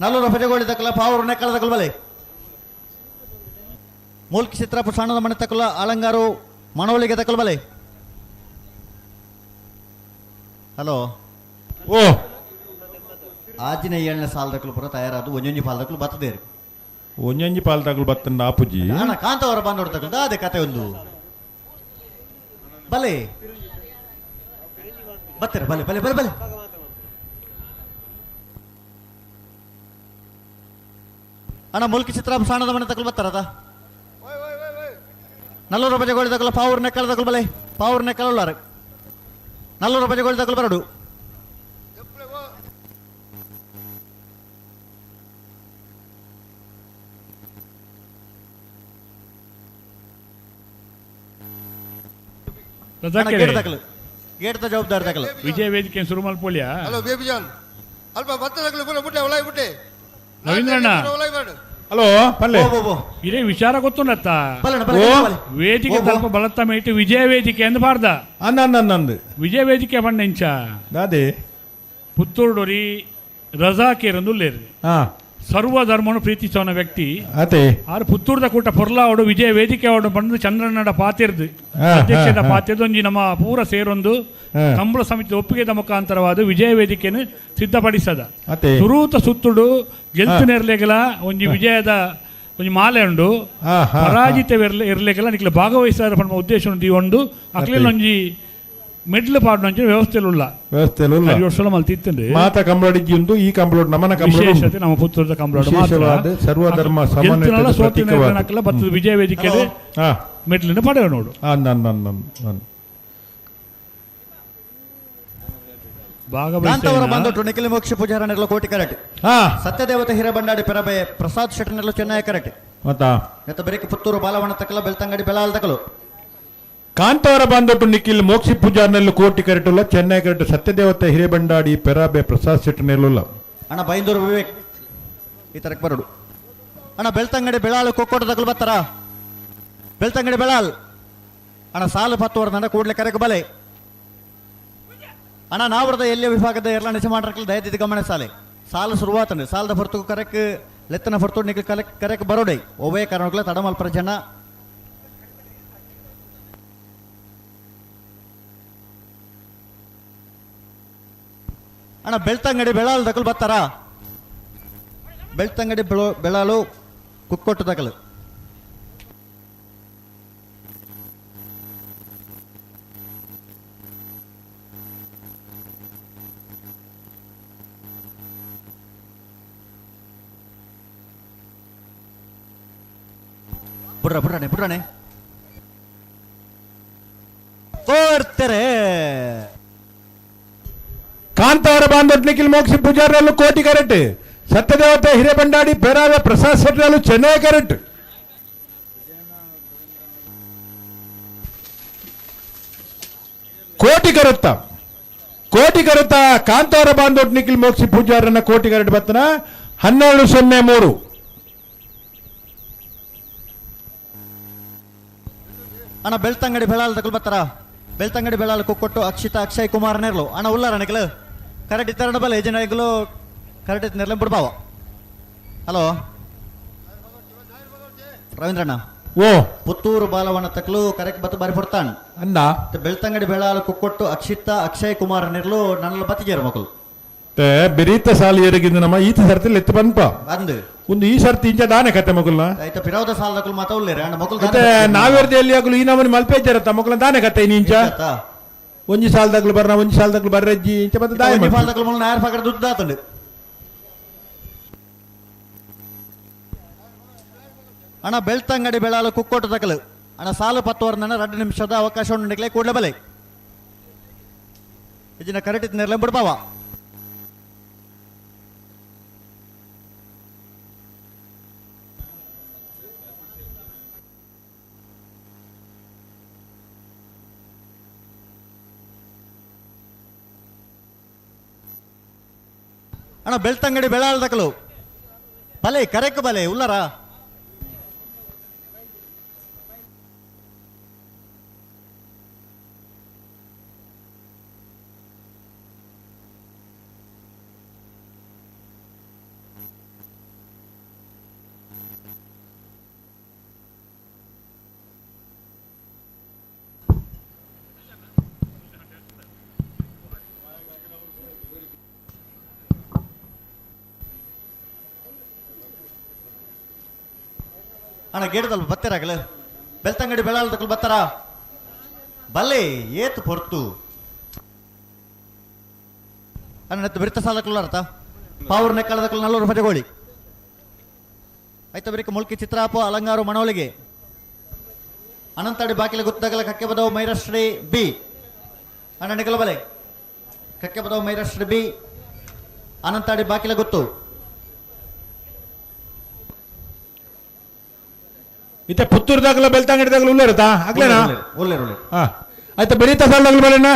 ನಲ್ಲೂರು ಪಜಗೋಳಿ ತಕ್ಕಲ ಪಾವೂರು ನೆಕ್ಕಳ ತಕ್ಕಲ ಬಲೆ ಮೂಲ್ಕಿ ಚಿತ್ರಪು ಸಣ್ಣದ ಮನೆ ತಕ್ಕಲ ಅಲಂಗಾರು ಮಣವಳಿಗೆ ತಕ್ಕಲ ಬಲೆ ಹಲೋ ಓ ಆಜಿನ ಏಳನೇ ಸಾಲದಕ್ಕಲು ಪೂರ ತಯಾರಾದ ಒಂಜೊಂಜಿ ಪಾಲ್ದಕ್ಕಲು ಬತ್ತದೇರಿ ಒಂಜೊಂಜಿ ಪಾಲ್ದಾಗಲು ಬತ್ತಂದ ಆಪುಜಿ ಅಣ್ಣ ಕಾಂತವರ ಬಂದೋಡು ತಕ್ಕಲು ಅದೇ ಕತೆ ಒಂದು ಬಲೆ ಬತ್ತೀರ ಬಲೆ ಬಲೆ ಬಲೆ ಬಲೆ ಅಣ್ಣ ಮುಲ್ಕಿ ಚಿತ್ರ ಸಾಣದ ಮನೆ ತಕಲ್ ಬರ್ತಾರದ ನಲ್ಲೂರು ಬಜಗೋಳಿ ತಕಲ ಪಾವೂರ್ ನೆಕ್ಕಳ ತಕಲ್ ಬಲೆ ಪಾವೂರ್ ನೆಕ್ಕಳ ಉಳ್ಳಾರ ನಲ್ಲೂರು ಪಜಗೋಳಿ ತಕಲು ಬರಡು. ಗೇಟ್ ಜವಾಬ್ದಾರಿ ತಕಲು ವಿಜಯ ವೇದಿಕೆ ಶುರು ಮಲ್ಪೋಲಿಯಾ. ಹಲೋ ಬೇಬಿ ಜಾನ್ ಅಲ್ಪ ಬತ್ತದಕಲು ಪೂರ ಬುಟ್ಟೆ ಒಳಗೆ ಬುಟ್ಟೆ ರವೀಂದ್ರಣ್ಣ. ಹಲೋ ಪಲ್ಲೆ ಇದೇ ವಿಚಾರ ಗೊತ್ತುಂಡತ್ತ ವೇದಿಕೆ ತಲ್ಪ ಬಲತ್ತ ಮೇಟು ವಿಜಯ ವೇದಿಕೆ ಎಂದು ಬಾರ್ದ ಅಂದ ವಿಜಯ ವೇದಿಕೆ ಬಣ್ಣ ಇಂಚ ದಾದೆ ಪುತ್ತೂರುಡೊರಿ ರಜಾಕೇರಂದು ಉಲ್ಲೇರು ಸರ್ವ ಧರ್ಮನು ಪ್ರೀತಿಸೋನ ವ್ಯಕ್ತಿ ಆರು ಪುತ್ತೂರ್ದ ಕೂಟ ಪೊರ್ಲಾವಡು ವಿಜಯ ವೇದಿಕೆ ಅವಡು ಬಂದು ಚಂದ್ರನಡ ಪಾತಿರ್ದು ಅಧ್ಯಕ್ಷದ ಪಾತಿರ್ದು ಒಂಜಿ ನಮ್ಮ ಪೂರ ಸೇರೊಂದು ಕಂಬಳ ಸಮಿತಿ ಒಪ್ಪಿಗೆದ ಮುಖಾಂತರವಾದ ವಿಜಯ ವೇದಿಕೆಯನ್ನು ಸಿದ್ಧಪಡಿಸದ ಸುರೂತ ಸುತ್ತುಡು ಗೆಲ್ತು ನೆರ್ಲೆಗಲ ಒಂಜಿ ವಿಜಯದ ಒಂಜಿ ಮಾಲೆ ಉಂಡು ಪರಾಜಿತ ಇರ್ಲೆಗಲ ನಿಕ್ಲೆ ಭಾಗವಹಿಸಾದ ಪನ್ಪ ಉದ್ದೇಶ ಉಂಡು ಉಂಡು ಅಕ್ಲೆಲ್ ಒಂಜಿ ಮೆಡ್ಲು ಪಾಡುವಂಚ ವ್ಯವಸ್ಥೆಲುಲ್ಲ ವ್ಯವಸ್ಥೆಲುಲ್ಲ ಮಲ್ತಿತ್ತಂದ್ರೆ ಮಾತ ಕಂಬಳಡಿಜ್ಜಿ ಉಂದು ಈ ಕಂಬಳೋಡು ನಮನ ಕಂಬಳೋಡು ವಿಶೇಷತೆ ನಮ್ಮ ಪುತ್ತೂರದ ಕಂಬಳೋಡು ವಿಶೇಷವಾದ ಸರ್ವಧರ್ಮ ಸಮನ್ವಯದ ಪ್ರತೀಕವಾದ ಬತ್ತದ ವಿಜಯ ವೇದಿಕೆ ಮೆಡ್ಲನ್ನು ಪಡೆಯ ನೋಡು. ಕಾಂತಾವರ ಬಂದೊಟ್ಟು ನಿಖಿಲ್ ಮೋಕ್ಷ ಪೂಜಾರನೆಲ್ಲ ಕೋಟಿ ಕರೆಕ್ಟ್. ಸತ್ಯದೇವತೆ ಹಿರೇಬಂಡಾಡಿ ಪೆರಬೆ ಪ್ರಸಾದ್ ಶೆಟ್ಟನೆಲ್ಲ ಚೆನ್ನೈ ಕರೆಕ್ಟ್. ಮತ್ತ ಬೆರಕೆ ಪುತ್ತೂರು ಬಾಲವಣ ತಕಲ ಬೆಳ್ತಂಗಡಿ ಬೆಳಾಲ್ ತಕಲು. ಕಾಂತಾವರ ಬಂದೊಟ್ಟು ನಿಖಿಲ್ ಮೋಕ್ಷಿ ಪೂಜಾರ್ನೆಲ್ಲ ಕೋಟಿ ಕರೆಟುಲ್ಲ ಚೆನ್ನೈ ಕರೆಟು ಸತ್ಯದೇವತೆ ಹಿರೇಬಂಡಾಡಿ ಪೆರಾಬೆ ಪ್ರಸಾದ್ ಶೆಟ್ಟನೆಲ್ಲ. ಅಣ್ಣ ಬೈಂದೂರು ವಿವೇಕ್ ಈ ತರಕ್ಕೆ ಬರೋಡು. ಅಣ್ಣ ಬೆಳ್ತಂಗಡಿ ಬೆಳಾಲು ಕೊಕ್ಕೋಟ ತಕಲು ಬರ್ತಾರ ಬೆಳ್ತಂಗಡಿ ಬೆಳಾಲ್. ಅಣ್ಣ ಸಾಲು ಪತ್ತುವರ್ ನನ್ನ ಕೂಡಲೇ ಕರೆಗೆ ಬಲೆ. ಅಣ್ಣ ನಾವ್ರದ ಎಲ್ಲಿಯ ವಿಭಾಗದ ಎಲ್ಲ ನಿಜ ಮಾಡ್ರಕ್ಕಲ್ಲ ದಯದಿದ್ದು ಗಮನ ಸಾಲೆ ಸಾಲು ಶುರುವಾತಂಡು ಸಾಲದ ಹೊರತು ಕರೆಕ್ ಲೆತ್ತನ ಹೊರತು ನಿಖಿಲ್ ಕರೆಕ್ ಕರೆಕ್ ಬರೋಡೆ ಒಬ್ಬೇ ಕಾರಣಕ್ಕಲ್ಲ ತಡಮಲ್ಪರ ಜನ. ಅಣ್ಣ ಬೆಳ್ತಂಗಡಿ ಬೆಳಾಲು ದಕಲು ಬರ್ತಾರ ಬೆಳ್ತಂಗಡಿ ಬೆಳಾಲು ಕುಕ್ಕೊಟ್ಟು ದಕಲು. ಬುಡ್ರ ಬುಡ್ರಾಣೆ ಬುಡ್ರಾಣೆ ತೋರ್ತಾರೆ. ಕಾಂತಾವರ ಬಾಂಧವ್ ನಿಖಿಲ್ ಮೋಕ್ಷಿ ಪೂಜಾರಲ್ಲೂ ಕೋಟಿ ಕರೆಕ್ಟ್. ಸತ್ಯದೇವತೆ ಹಿರೇಬಂಡಾಡಿ ಪೆರಾವೆ ಪ್ರಸಾದ್ ಶೆಟ್ಟರಲ್ಲೂ ಚೆನ್ನೈ ಕರೆಕ್ಟ್. ಕೋಟಿ ಕರುತ್ತ ಕೋಟಿ ಕರುತ್ತ ಕಾಂತಾವರ ಬಾಂಧವ್ ನಿಖಿಲ್ ಮೋಕ್ಷಿ ಪೂಜಾರನ್ನ ಕೋಟಿ ಕರೆಕ್ಟ್ ಬತ್ತನ 12:03. ಅಣ್ಣ ಬೆಳ್ತಂಗಡಿ ಬೆಳಾಲ್ ತಕಲ್ ಬರ್ತಾರ ಬೆಳ್ತಂಗಡಿ ಬೆಳಾಲ್ ಕೊಟ್ಟು ಅಕ್ಷಿತಾ ಅಕ್ಷಯ್ ಕುಮಾರ್ ನೇರ್ಲು. ಅಣ್ಣ ಉಲ್ಲಾರ ಅಣ್ಣಗಳು ಕರೆಕ್ಟ್ ಇತ್ತಾರಣ ಬಲ್ಲ ಯಜನಾಯಿಗಳು ಕರೆಕ್ಟ್ ಇತ್ತು ನೆರ್ಲೆ ಬಿಡ್ಬಾವ. ಹಲೋ ರವೀಂದ್ರಣ್ಣ ಓ ಪುತ್ತೂರು ಬಾಲವನ ತಕಲು ಕರೆಕ್ಟ್ ಬತ್ತು ಬಾರಿ ಪಡ್ತಾಣ ಅಣ್ಣ. ಬೆಳ್ತಂಗಡಿ ಬೆಳಾಲ್ ಕೊಟ್ಟು ಅಕ್ಷಿತಾ ಅಕ್ಷಯ್ ಕುಮಾರ್ ನೇರ್ಲು ನನ್ನ ಬತ್ತಿಜೇರು ಮಕ್ಕಳು ಬೆರೀತ ಸಾಲು ಏರಿಗಿಂದ ನಮ್ಮ ಈತ ಸರ್ತಿ ಎತ್ತು ಬಂದ್ಪ ಬಂದು ಒಂದು ಈ ಸರ್ತಿ ಇಂಚ ದಾನೆ ಕತೆ ಮಗುಲ್ನ ಆಯ್ತಾ ಪಿರಾವದ ಸಾಲದಕ್ಕಲು ಮಾತಾ ಉಲ್ಲೇರೆ ಅಣ್ಣ ಮಗುಲ್ ಮತ್ತೆ ನಾವೇರ್ದೆ ಎಲ್ಲಿ ಆಗಲು ಈ ನಮ್ಮನೆ ಮಲ್ಪೆ ಇದ್ದಾರತ್ತ ಮಗುಲ ದಾನೆ ಕತೆ ಇಂಚ ಒಂಜಿ ಸಾಲದಾಗ್ಲು ಬರ್ನ ಒಂಜಿ ಸಾಲದಾಗ್ಲು ಬರ್ರಜ್ಜಿ ಇಂಚ ಮತ್ತೆ ದಾನೆ ಒಂಜಿ ಸಾಲದಾಗ್ಲು ಮುಲ್ ನಾಯರ್ ಪಕಡ ದುಡ್ಡು ದಾತಂಡು. ಅಣ್ಣ ಬೆಳ್ತಂಗಡಿ ಬೆಳಾಲು ಕುಕ್ಕೋಟ ತಕಲು. ಅಣ್ಣ ಸಾಲು ಪತ್ತುವರ್ ನನ್ನ 2 ನಿಮಿಷದ ಅವಕಾಶ ಉಂಡು ಕೂಡಲೇ ಬಲೆ ಇಜಿನ ಕರೆಕ್ಟ್ ನೆರ್ಲೆ ಬಿಡ್ಬಾವ. ಅಣ್ಣ ಬೆಳ್ತಂಗಡಿ ಬೆಳಾಲ್ ತಕಲು ಬಲೆ ಕರೆಕ್ ಬಲೆ ಉಲ್ಲರ. ಅಣ್ಣ ಗೇಡದಲ್ ಬತ್ತೀರಾಗಲ ಬೆಳ್ತಂಗಡಿ ಬೆಳಾಲ್ ತಕಲ್ ಬತ್ತಾರ ಬಲ್ಲೆ ಏತು ಪೊರ್ತು ಅಣ್ಣ ನೆತ್ತು ಬಿರ್ತ ಸಾಲಕ್ಕಲ್ಲ ಪಾವೂರ್ ನೆಕ್ಕಳದಕ್ಕಲ್ ನಲ್ಲೂರು ಪಜಗೋಳಿ ಆಯ್ತ ಬರೀಕ ಮುಲ್ಕಿ ಚಿತ್ರಾಪ ಅಲಂಗಾರು ಮಣೋಳಿಗೆ ಅನಂತಾಡಿ ಬಾಕಿಲ ಗುತ್ತಗಲ ಕಕ್ಕೆ ಬದವು ಮೈರಶ್ರೀ ಬಿ ಅಣ್ಣ ನಿಕಲ ಬಲೆ ಕಕ್ಕೆ ಬದವು ಮೈರಾಷ್ಟ್ರ ಬಿ ಅನಂತಾಡಿ ಬಾಕಿಲ ಗೊತ್ತು. ಇತ್ತೆ ಪುತ್ತೂರು ದಾಖಲ ಬೆಳ್ತಂಗಡಿ ದಾಖಲೆ ಉಳ್ಳೇರತಾ ಆಗ್ಲೇನಾ? ಒಳ್ಳೆ ಒಳ್ಳೆ. ಹಾ ಆಯ್ತಾ ಬೆರೀತಾ ಸಾಲ ಬಲೆಣ್ಣ.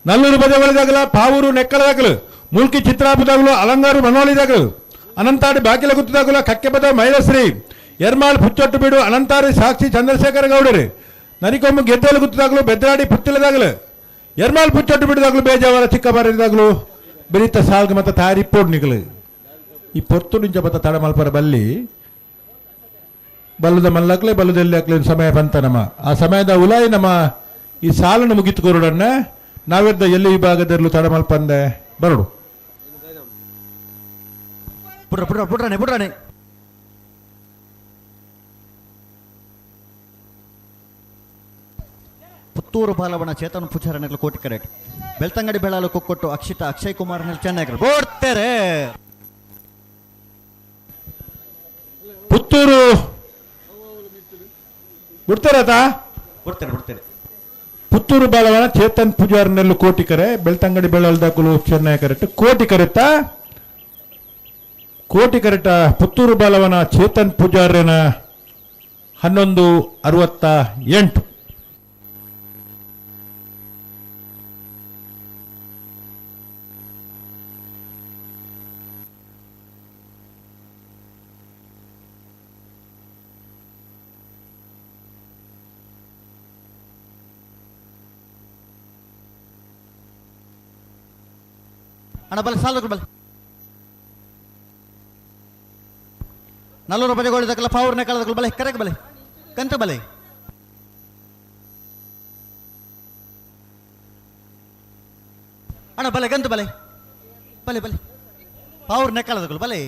ನಲ್ಲೂರು ಬದವಳಿ ದಾಖಲ, ಪಾವೂರು ನೆಕ್ಕಲ ದಾಖಲು, ಮುಲ್ಕಿ ಚಿತ್ರಾಪು ದಾಖಲು, ಅಲಂಗಾರು ಮನೋಳಿ ದಾಖಲು, ಅನಂತಾಡಿ ಬಾಕಿಲ ಗುತ್ತು ದಾಖಲು, ಕಕ್ಕೆಪದ ಮೈಲಶ್ರೀ, ಎರ್ಮಾಳ್ ಪುಚ್ಚೊಟ್ಟು ಬೀಡು, ಅನಂತಾರಿ ಸಾಕ್ಷಿ ಚಂದ್ರಶೇಖರ ಗೌಡರು, ನರಿಕೊಂಬು ಗೆದ್ದಲು ಗುತ್ತು ದಾಖಲು, ಬೆದ್ರಾಡಿ ಪುತ್ತಿಲ ದಾಖಲು, ಎರ್ಮಾಳ್ ಪುಚ್ಚೊಟ್ಟು ಬೀಡು ದಾಖಲು, ಬೇಜಾವರ ಚಿಕ್ಕಬಾರಿ ದಾಖಲು, ಬೆರೀತ ಸಾಲ್ಗ ಮತ್ತು ತಾರಿ ಪೋಡ್ನಿಗಳು. ಈ ಪೊತ್ತು ನಿಂಚ ಬತ್ತ ತಡಮಲ್ಪರ ಬಲ್ಲಿ ಬಲ್ಲದ ಮಲ್ಲಕ್ಲೆ ಬಲ್ಲದಲ್ಲಿ ಹಾಕ್ಲೆ ಸಮಯ ಬಂತ ನಮ್ಮ ಆ ಸಮಯದ ಉಲಾಯಿ ನಮ್ಮ ಈ ಸಾಲನ್ನು ಮುಗಿತು ಕೊರಡನ್ನ ನಾವಿದ್ದ ಎಲ್ಲಿ ವಿಭಾಗದಲ್ಲೂ ತಡಮಲ್ಪಂದೆ ಬರಡು. ಪುಡ್ರ ಪುಡ್ರ ಪುಡ್ರಾಣೆ ಪುಡ್ರಾಣೆ. ಪುತ್ತೂರು ಬಾಲವನ ಚೇತನ್ ಪೂಜಾರನೆಲ್ಲ ಕೋಟಿ ಕರೆಕ್ಟ್. ಬೆಳ್ತಂಗಡಿ ಬೆಳಲು ಕೊಕ್ಕೊಟ್ಟು ಅಕ್ಷಿತಾ ಅಕ್ಷಯ್ ಕುಮಾರ್ ಚೆನ್ನಾಗಿ ಬೋಡ್ತಾರೆ. ಪುತ್ತೂರು ಬಿಡ್ತಾರತಾ? ಬಿಡ್ತಾರೆ ಬಿಡ್ತಾರೆ. ಪುತ್ತೂರು ಬಾಲವನ ಚೇತನ್ ಪೂಜಾರನೆಲ್ಲು ಕೋಟಿ ಕರೆ, ಬೆಳ್ತಂಗಡಿ ಬೆಳಲ್ದಾಕಲು ಚೆನ್ನೈ ಕರೆಕ್ಟ್ ಕೋಟಿ ಕರೆತ ಕೋಟಿ ಕರೆಟ ಪುತ್ತೂರು ಬಾಲವನ ಚೇತನ್ ಪೂಜಾರನ 11:68. ಅಣ್ಣ ಬಲೆ ಸಾಲ ಬಲೆ ನಲ್ಲೂರು ಬಜೆಗೋಳಿ ದಕ್ಕಲ ಪಾವೂರ್ನೆ ಕಳೆದಕ್ಕಲು ಬಲೆ ಕರೆಗೆ ಬಲೆ ಕಂತ ಬಲೆ. ಅಣ್ಣ ಬಲೆ ಗಂತು ಬಲೆ ಬಲೆ ಬಲೆ ಪಾವೂರ್ನೆ ಕಳೆದಕ್ಕಲು ಬಲೆ.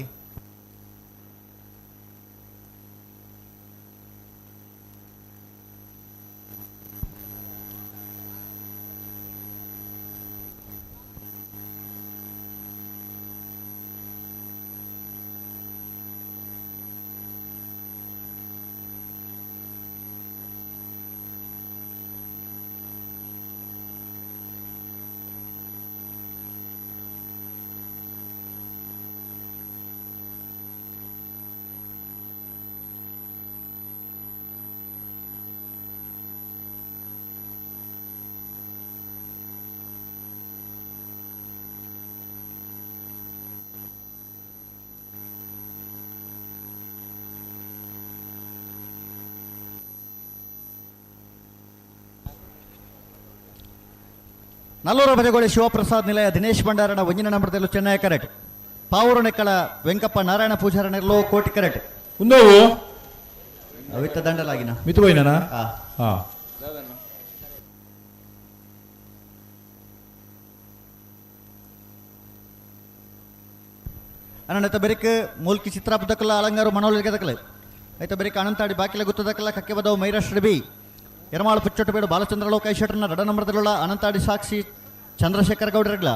ನಲ್ಲೂರು ಬಜಗೋಳಿ ಶಿವಪ್ರಸಾದ್ ನಿಲಯ ದಿನೇಶ್ ಭಂಡಾರಣ ಒಂಜಿನ ನಂಬರ್ದಲ್ಲೂ ಚೆನ್ನೈ ಕರೆಕ್ಟ್. ಪಾವೂರು ನೆಕ್ಕಳ ವೆಂಕಪ್ಪ ನಾರಾಯಣ ಪೂಜಾರನೆಲ್ಲೋ ಕೋಟಿ ಕರೆಕ್ಟ್. ಉಂದವು ಅವಿತ್ತ ದಂಡಲಾಗಿನ ಮಿತುವೈನ. ಹಾ ಅಣ್ಣ ಬೆರಿಕ್ ಮೂಲ್ಕಿ ಚಿತ್ರಾಪದಕ್ಕಲ್ಲ ಅಲಂಗಾರು ಮನೋಲಿಗೆ ದಕ್ಕಲೆ ಐತ ಬೆರಿಕ್ ಅನಂತಾಡಿ ಬಾಕಿಲ ಗುತ್ತದಕ್ಕಲ್ಲ ಕಕ್ಕೆ ಬದವು ಮೈರಾಷ್ಟ್ರ ಬಿ ಎರಮಾಳು ಪುಚ್ಚೊಟ್ಟಬೇಡು ಬಾಲಚಂದ್ರ ಲೋಕೈಶೆಟ್ಟರ್ನ ರಡ ನಂಬರ್ದಲ್ಲುಳ್ಳ ಅನಂತಾಡಿ ಸಾಕ್ಷಿ ಚಂದ್ರಶೇಖರ ಗೌಡರಗ್ಲ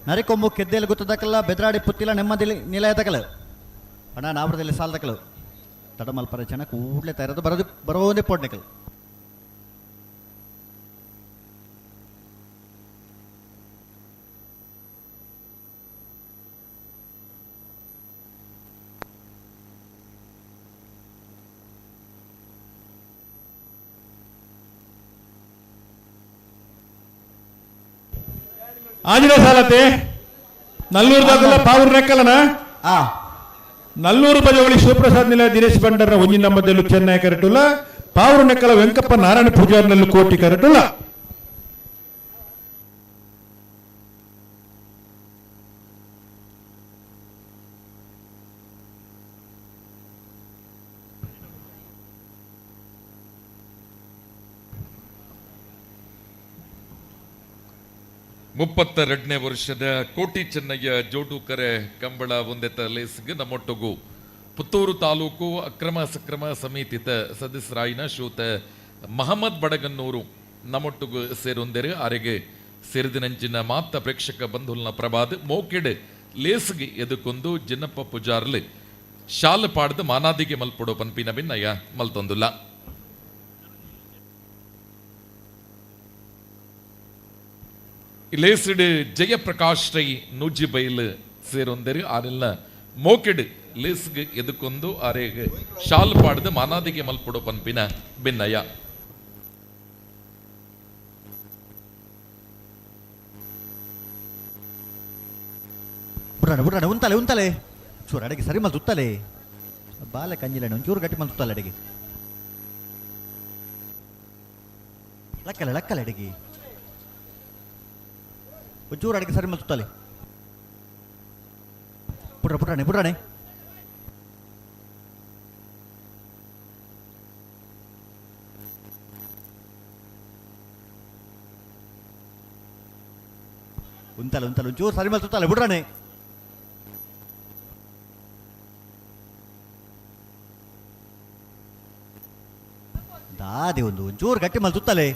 ನರಿಕೊಂಬು ಕೆದ್ದೇಲು ಗುತ್ತದಕ್ಕಲ್ಲ ಬೆದ್ರಾಡಿ ಪುತ್ತಿಲ ನೆಮ್ಮದಿ ನಿಲಯದಕಲು ಅಣ್ಣ ನಾವ್ರದಲ್ಲಿ ಸಾಲದಕಲು ತಡಮಲ್ಪರ ಜನ ಕೂಡಲೇ ತಯಾರದು ಬರೋದು ಬರೋದೇ ಪೋಡ್ನೆಕಲು. ಆಂಜನೇಯ ಸಾಲತೆ ನಲ್ಲೂರು ದಾಖಲ ಪಾವೂರು ನೆಕ್ಕಲನ ನಲ್ಲೂರು ಬಜವಳಿ ಶಿವಪ್ರಸಾದ್ ನಿಲಯ ದಿನೇಶ್ ಭಂಡಾರನ ಒಂಜಿನ ನಂಬರ್ದಲ್ಲೂ ಚೆನ್ನೈ ಕರೆಟುಲ್ಲ ಪಾವೂರು ನೆಕ್ಕಲ ವೆಂಕಪ್ಪ ನಾರಾಯಣ ಪೂಜಾರ್ನಲ್ಲೂ ಕೋಟಿ ಕರೆಟುಲ್ಲ. 32ನೇ ವರ್ಷದ ಕೋಟಿ ಚೆನ್ನಯ್ಯ ಜೋಡುಕರೆ ಕಂಬಳ ಒಂದೆತ ಲೇಸ್ಗೆ ನಮ್ಮೊಟ್ಟುಗು ಪುತ್ತೂರು ತಾಲೂಕು ಅಕ್ರಮ ಸಕ್ರಮ ಸಮಿತಿತ ಸದಸ್ಯರಾಯಿನ ಶ್ರೀಯುತ ಮಹಮ್ಮದ್ ಬಡಗನ್ನೂರು ನಮ್ಮೊಟ್ಟುಗು ಸೇರೊಂದೆರು. ಆರೆಗೆ ಸೇರಿದಿನಂಚಿನ ಮಾತ ಪ್ರೇಕ್ಷಕ ಬಂಧುಲ್ನ ಪ್ರಭಾದ್ ಮೋಕೆಡ್ ಲೇಸ್ಗೆ ಎದುಕೊಂದು ಜಿನ್ನಪ್ಪ ಪೂಜಾರ್ಲಿ ಶಾಲೆ ಪಾಡ್ದು ಮಾನಾದಿಗೆ ಮಲ್ಪೊಡೋ ಪನ್ಪಿನ ಭಿನ್ನಯ ಮಲ್ತೊಂದುಲ್ಲ. ಲೇಸಿಡ್ ಜಯಪ್ರಕಾಶ್ ರೈ ನೂಜಿಬೈಲ್ ಸೇರೊಂದರು ಆರೆಲ್ಲ ಮೋಕೆಡ್ ಲೇಸ್ಗ್ ಎದುಕೊಂದು ಆರೇಗ್ ಶಾಲ್ ಪಾಡ್ದು ಮಾನಾದಿಗೆ ಮಲ್ಪುಡು ಪನ್ಪಿನ ಬಿನ್ನಯ. ಬುಡಾಣ ಬುಡಾಣ ಉಂತಲೆ ಉಂತಲೆ ಚೂರು ಅಡಿಗೆ ಸರಿ ಮಲ್ ತುತ್ತಲೆ ಬಾಲೆ ಕಂಜಿಲಣ್ಣ ಒಂಚೂರು ಗಟ್ಟಿ ಮಲ್ ತುತ್ತಲೆ ಅಡಿಗೆ ಲಕ್ಕಲೆ ಲಕ್ಕಲೆ ಅಡಿಗೆ ಒಂಚೂರು ಅಡಿಗೆ ಸರಿ ಮಲ್ ತುತ್ತಲೆ ಪುಟ್ರ ಪುಟ್ರಾಣೆ ಪುಟ್ರಾಣೆ ಉಂತಲೆ ಉಂತಲೆ ಒಂಚೂರು ಸರಿ ಮಲ್ ತುತ್ತಲೆ ಬುಡ್ರಾಣೆ. ದಾದೆ ಒಂದು ಒಂಚೂರು ಗಟ್ಟಿ ಮಲ್ ತುತ್ತಲೆ.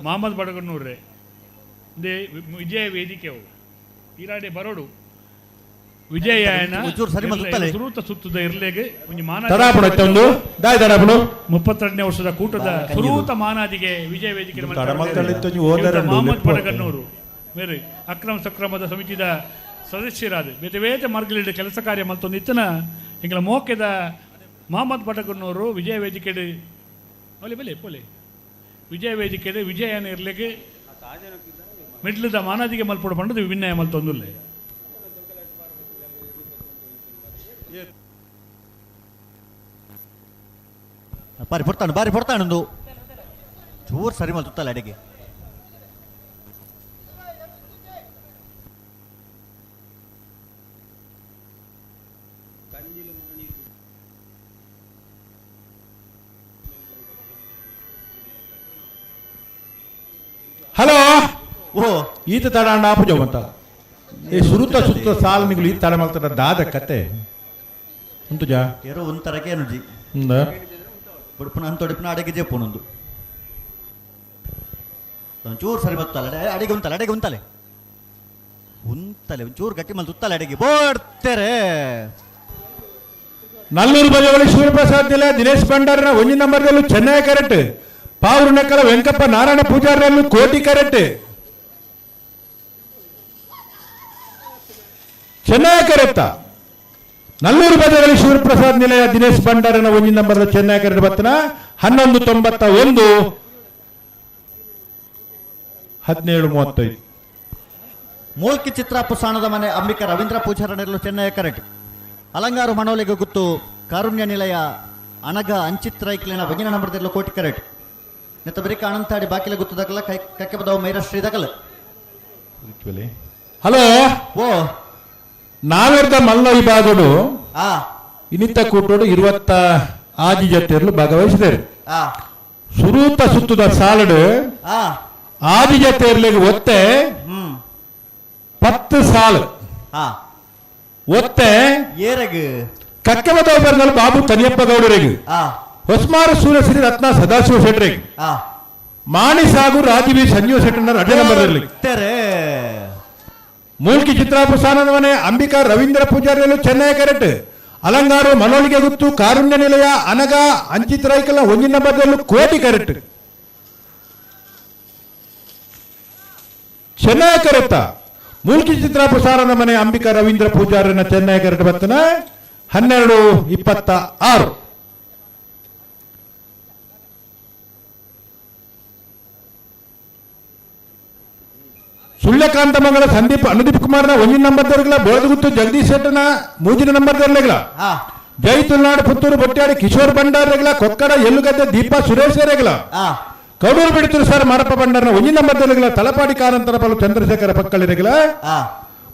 ಮಹಮ್ಮದ್ ಬಡಗನ್ನೂರ್ರೆ ಇಂದೇ ವಿಜಯ ವೇದಿಕೆ ಈರಾಡೆ ಬರೋಡು ವಿಜಯ ಸುರೂತ ಸುತ್ತದ ಇರ್ಲೆಗೆ ಒಂಜಿ ಮಾನ 32ನೇ ವರ್ಷದ ಕೂಟದ ಸುರೂತ ಮಾನಾದಿಗೆ ವಿಜಯ ವೇದಿಕೆ ಮಹಮ್ಮದ್ ಬಡಗನ್ನೂರು ಬೇರೆ ಅಕ್ರಮ ಸಕ್ರಮದ ಸಮಿತಿದ ಸದಸ್ಯರಾದ ಬೇತೆ ಬೇತೆ ಮಾರ್ಗಲಿಡ್ ಕೆಲಸ ಕಾರ್ಯ ಮಲ್ತೊಂದು ಇತ್ತನ ಎಂಗಳ ಮೋಕೆದ ಮಹಮ್ಮದ್ ಬಡಗನ್ನೂರು ವಿಜಯ ವೇದಿಕೆ ಒಲೆ ಬೆಲೆ ಪೋಲೆ ವಿಜಯ ವೇದಿಕೆ ವಿಜಯನ ಇರ್ಲಿಕ್ಕೆ ಮಿಡ್ಲದ ಮಾನಾದಿಗೆ ಮಲ್ಪೊಡು ಪಂಡದು ವಿನಯ ಮಲ್ತೊಂದುಲ್ಲೆ. ಬಾರಿ ಪೊರ್ತಾನು ಬಾರಿ ಪೊರ್ತಾನೊಂದು ಚೂರು ಸರಿ ಮಲ್ತುತ್ತಲ್ಲ ಅಡಿಗೆ. ಹಲೋ ಓ ಈತ ತಡ ಆಪುಜವಂತ ಈ ಸುರುತ ಸುತ್ತ ಸಾಲನಿಗಳು ಈ ತಡ ಮಲ್ತದ ದಾದ ಕತೆ ಉಂಟುಜಾ ಏರೋ ಒಂಥರಕ್ಕೆ ಏನುಜಿ ಬುಡ್ಪುನ ಅಂತೊಡಿಪುನ ಅಡಿಗೆ ಜೇಪುನೊಂದು ಒಂಚೂರು ಸರಿ ಬತ್ತಲ್ಲ ಅಡಿಗೆ ಉಂತಲೆ ಅಡಿಗೆ ಉಂತಲೆ ಉಂತಲೆ ಒಂಚೂರು ಗಟ್ಟಿ ಮಲ್ ತುತ್ತಲೆ ಅಡಿಗೆ ಬೋಡ್ತೇರೆ. ನಲ್ಲೂರು ಬಜವಳಿ ಶಿವಪ್ರಸಾದ್ ಜಿಲ್ಲೆ ದಿನೇಶ್ ಭಂಡಾರನ ಒಂಜಿ ನಂಬರ್ದಲ್ಲೂ ಚೆನ್ನೈ ಕರೆಕ್ಟ್ ಪಾವುರುನಕಲ ವೆಂಕಪ್ಪ ನಾರಾಯಣ ಪೂಜಾರಲ್ಲೂ ಕೋಟಿ ಕರೆಕ್ಟ್ ಚೆನ್ನೈ ಕರೆಕ್ಟ. ನಲ್ಲೂರು ಬಜವಳಿ ಶಿವಪ್ರಸಾದ್ ನಿಲಯ ದಿನೇಶ್ ಭಂಡಾರನ ಒಂಜಿ ನಂಬರ್ ಚೆನ್ನೈ ಕರೆಕ್ಟ್ ಬತ್ತನ 11:91 17:35. ಮೂಲ್ಕಿ ಚಿತ್ರಾಪು ಸಾಣದ ಮನೆ ಅಂಬಿಕಾ ರವೀಂದ್ರ ಪೂಜಾರನೆರಲು ಚೆನ್ನೈ ಕರೆಕ್ಟ್. ಅಲಂಗಾರು ಮನೋಲಿಗೆ ಗುತ್ತು ಕಾರುಣ್ಯ ನಿಲಯ ಅನಗ ಅಂಚಿತ್ ರೈಕ್ಲಿನ ಒಂಜಿನ ನಂಬರ್ದೆಲ್ಲ ಕೋಟಿ ಕರೆಕ್ಟ್. ನೆತ್ತ ಬರಿಕ ಅನಂತಾಡಿ ಬಾಕಿಲ ಗುತ್ತು ದಕಲ ಕಕ್ಕೆ ಬದವ ಮೈರಶ್ರೀ ದಕಲ. ಹಲೋ ಓ ನಾವೆರ್ದ ಮಲ್ಲ ವಿಭಾಗಡು ಇನ್ನಿತ ಕೂಟೋಡು 26 ಜತೆಯರು ಭಾಗವಹಿಸಿದರು. ಸುರೂತ ಸುತ್ತದ ಸಾಲಡು ಆದಿ ಜತೆಯರ್ಲಿಗೆ ಒತ್ತೆ 10 ಸಾಲು ಒತ್ತೆ ಕಕ್ಕಬದವ ಬಾಬು ಕನಿಯಪ್ಪ ಗೌಡರಿಗೆ, ಹೊಸ್ಮಾರ ಸೂರ್ಯಶ್ರೀ ರತ್ನ ಸದಾಶಿವ ಶೆಟ್ಟರಿಗೆ, ಮಾಣಿ ಸಾಗು ರಾಜೀವಿ ಸಂಜೀವ ಶೆಟ್ಟರ್ ಅಡ್ಡ ನಂಬರ್. ಮೂಲ್ಕಿ ಚಿತ್ರಾಪಸಾನವನೆ ಅಂಬಿಕಾ ರವೀಂದ್ರ ಪೂಜಾರಿಯಲು ಚೆನ್ನೈ ಕರೆಕ್ಟ್. ಅಲಂಗಾರು ಮನೋಳಿಗೆ ಗುತ್ತು ಕಾರುಣ್ಯ ನಿಲಯ ಅನಗ ಅಂಚಿತ್ ರೈಕಲ ಒಂಜಿನ ನಂಬರ್ದಲ್ಲೂ ಕೋಟಿ ಕರೆಕ್ಟ್. ಚೆನ್ನೈ ಕರೆಕ್ಟ. ಮೂಲ್ಕಿ ಚಿತ್ರಾಪಸಾರನ ಮನೆ ಅಂಬಿಕಾ ರವೀಂದ್ರ ಪೂಜಾರನ ಚೆನ್ನೈ ಕರೆಕ್ಟ್ ಬರ್ತನ 12:26. ಸುಳ್ಯಕಾಂತ ಮಂಗಳ ಸಂದೀಪ್ ಅನುದೀಪ್ ಕುಮಾರ್ನ ಒಂಜಿನ ನಂಬರ್ ದೊರಕಲ ಬೋಳದಗುತ್ತು ಜಗದೀಶ್ ಶೆಟ್ಟನ ಮೂಜಿನ ನಂಬರ್ ದೊರಲೆಗಳ ಜೈ ತುಳ್ನಾಡು ಪುತ್ತೂರು ಬೊಟ್ಟಾಡಿ ಕಿಶೋರ್ ಭಂಡಾರ್ ರೆಗ್ಲ ಕೊಕ್ಕಡ ಎಲ್ಲುಗದ್ದೆ ದೀಪಾ ಸುರೇಶ್ ರೆಗ್ಲ ಕಡೂರು ಬಿಡುತ್ತೂರು ಸರ್ ಮಾರಪ್ಪ ಭಂಡಾರ್ನ ಒಂಜಿನ ನಂಬರ್ ದೊರಕಲ ತಲಪಾಡಿ ಕಾರಂತರ ಪಲು ಚಂದ್ರಶೇಖರ ಪಕ್ಕಳಿ ರೆಗ್ಲ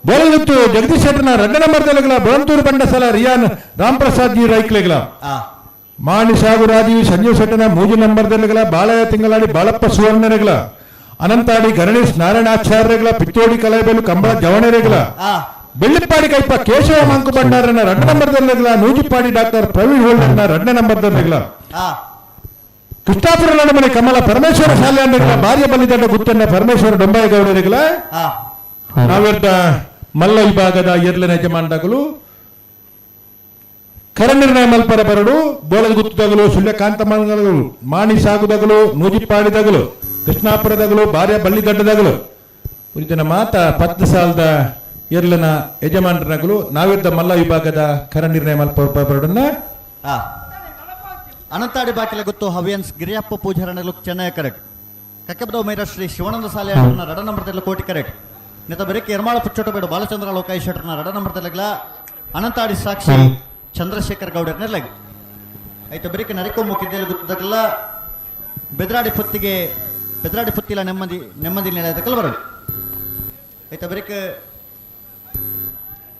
ಬೋಳಗುತ್ತು ಜಗದೀಶ್ ಶೆಟ್ಟನ 2 ನಂಬರ್ ದೊರಕಲ ಬೊಳಂತೂರು ಬಂಡಸಲ ರಿಯಾನ್ ರಾಮ್ಪ್ರಸಾದ್ ಜಿ ರೈಕ್ಲೆಗ್ಲ ಮಾಣಿ ಸಾಗು ರಾಜೀವ್ ಸಂಜೀವ್ ಶೆಟ್ಟನ ಮೂಜಿ ನಂಬರ್ ದೊರಕಲ ಬಾಳಯ್ಯ ತಿಂಗಳಾಡಿ ಬಾಳಪ್ಪ ಸುವರ್ಣರೆಗ್ಲ ಅನಂತಾಡಿ ಗಣೇಶ್ ನಾರಾಯಣಾಚಾರ್ಯಗಳ ಪಿತ್ತೋಡಿ ಕಲೈಬೇಲು ಕಂಬಳ ಜವಣರೆಗಳ ಬೆಳ್ಳಿಪ್ಪಾಡಿ ಕೈಪ ಕೇಶವ ಮಂಕು ಭಂಡಾರನ 2 ನಂಬರ್ ದೊರಕಲ ನೂಜಿಪ್ಪಾಡಿ ಡಾಕ್ಟರ್ ಪ್ರವೀಣ್ ಹೋಲ್ಡರ್ನ 2 ನಂಬರ್ ದೊರಕಲ ಕೃಷ್ಣಾಪುರ ನಡಮನೆ ಕಮಲ ಪರಮೇಶ್ವರ ಶಾಲೆ ಭಾರ್ಯ ಬಲಿದಡ್ಡ ಗುತ್ತನ್ನ ಪರಮೇಶ್ವರ ಡೊಂಬಾಯಗೌಡರಿಗಳ ನಾವೆರ್ದ ಮಲ್ಲ ವಿಭಾಗದ ಎರ್ಲನ ಯಜಮಾನಗಳು ಕರನಿರ್ಣಯ ಮಲ್ಪರ ಬರಡು ಬೋಳದ ಗುತ್ತದಗಲು ಸುಳ್ಯಕಾಂತ ಮಂಗಲಗಳು ಮಾಣಿ ಸಾಗುದಗಲು ನೂಜಿಪಾಡಿದಗಲು ಕೃಷ್ಣಾಪುರದಗಲು ಬಾರ್ಯ ಬಳ್ಳಿಗಡ್ಡದಗಲು ಉರಿತನ ಮಾತ 10 ಸಾಲದ ಎರ್ಲನ ಯಜಮಾನರನಗಲು ನಾವಿದ್ದ ಮಲ್ಲ ವಿಭಾಗದ ಕರ ನಿರ್ಣಯ ಮಲ್ಪ ಬರಡನ್ನ ಅನಂತಾಡಿ ಬಾಕಿಲ ಗೊತ್ತು ಹವ್ಯನ್ಸ್ ಗಿರಿಯಪ್ಪ ಪೂಜಾರನಗಲು ಚೆನ್ನೈ ಕರೆಕ್ಟ್ ಕಕ್ಕಬದವ್ ಮೈರ ಶ್ರೀ ಶಿವಾನಂದ ಸಾಲೆ ರಡ ನಂಬರ್ ಕೋಟಿ ಕರೆಕ್ಟ್ ನೆತ ಬೆರಕೆ ಎರ್ಮಾಳ ಪುಚ್ಚೋಟಬೇಡು ಬಾಲಚಂದ್ರ ಲೋಕಾಯಿ ಶೆಟ್ಟರ್ನ ರಡ ನಂಬರ್ ತೆಲಗ್ಲ ಅನಂತಾಡಿ ಸಾಕ್ಷಿ ಚಂದ್ರಶೇಖರ್ ಗೌಡರ್ ನೆರ್ಲಗ್ ಆಯ್ತು ಬೆರಕೆ ನರಿಕೊಮ್ಮು ಕಿದ್ದೆಲ್ಲ ಗೊತ್ತದಕ್ಕೆಲ್ಲ ಬೆದ್ರಾಡಿ ಪುತ್ತಿಗೆ ಬೆದ್ರಾಡಿ ಪುತ್ತಿಲ ನೆಮ್ಮದಿ ನೆಮ್ಮದಿ ನಿಲಯದಕ್ಕಲ್ಲ ಬರೋದು ಆಯ್ತು ಬೆರಕೆ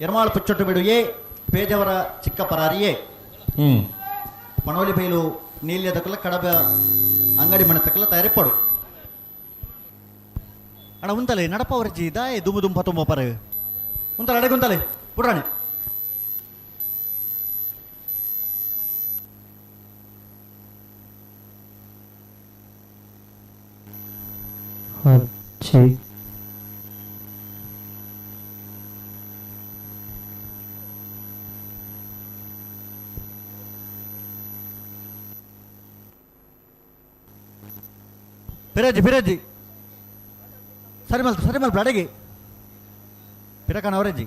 ಎರ್ಮಾಳ ಪುಚ್ಚೊಟ್ಟಬೇಡು ಎ ಪೇಜವರ ಚಿಕ್ಕ ಪರಾರಿ ಎ ಪಣೋಲಿ ಬೈಲು ನೀಲ್ಯದಕ್ಕಲ್ಲ ಕಡಬ ಅಂಗಡಿ ಮನೆ ತಕ್ಕಲ್ಲ ತಯಾರಿಪಡು ಅಣ್ಣ ಉಂತಲೆ ನಡಪ ಅವರಜ್ಜಿ ದಾಯೆ ದುಮ್ಮು ದುಂಪ ತುಂಬ ಪರ ಉಂತಲೆ ಅಡೆಗೆ ಉಂತಲೆ ಪುಡ್ರಾಣಿ ಪಿರಾಜಿ ಪಿರಾಜಿ ಸರಿ ಮಲ್ ಸರಿ ಮಲ್ ಅಡಗಿ ಪಿರಕಣ ಅವರಜ್ಜಿ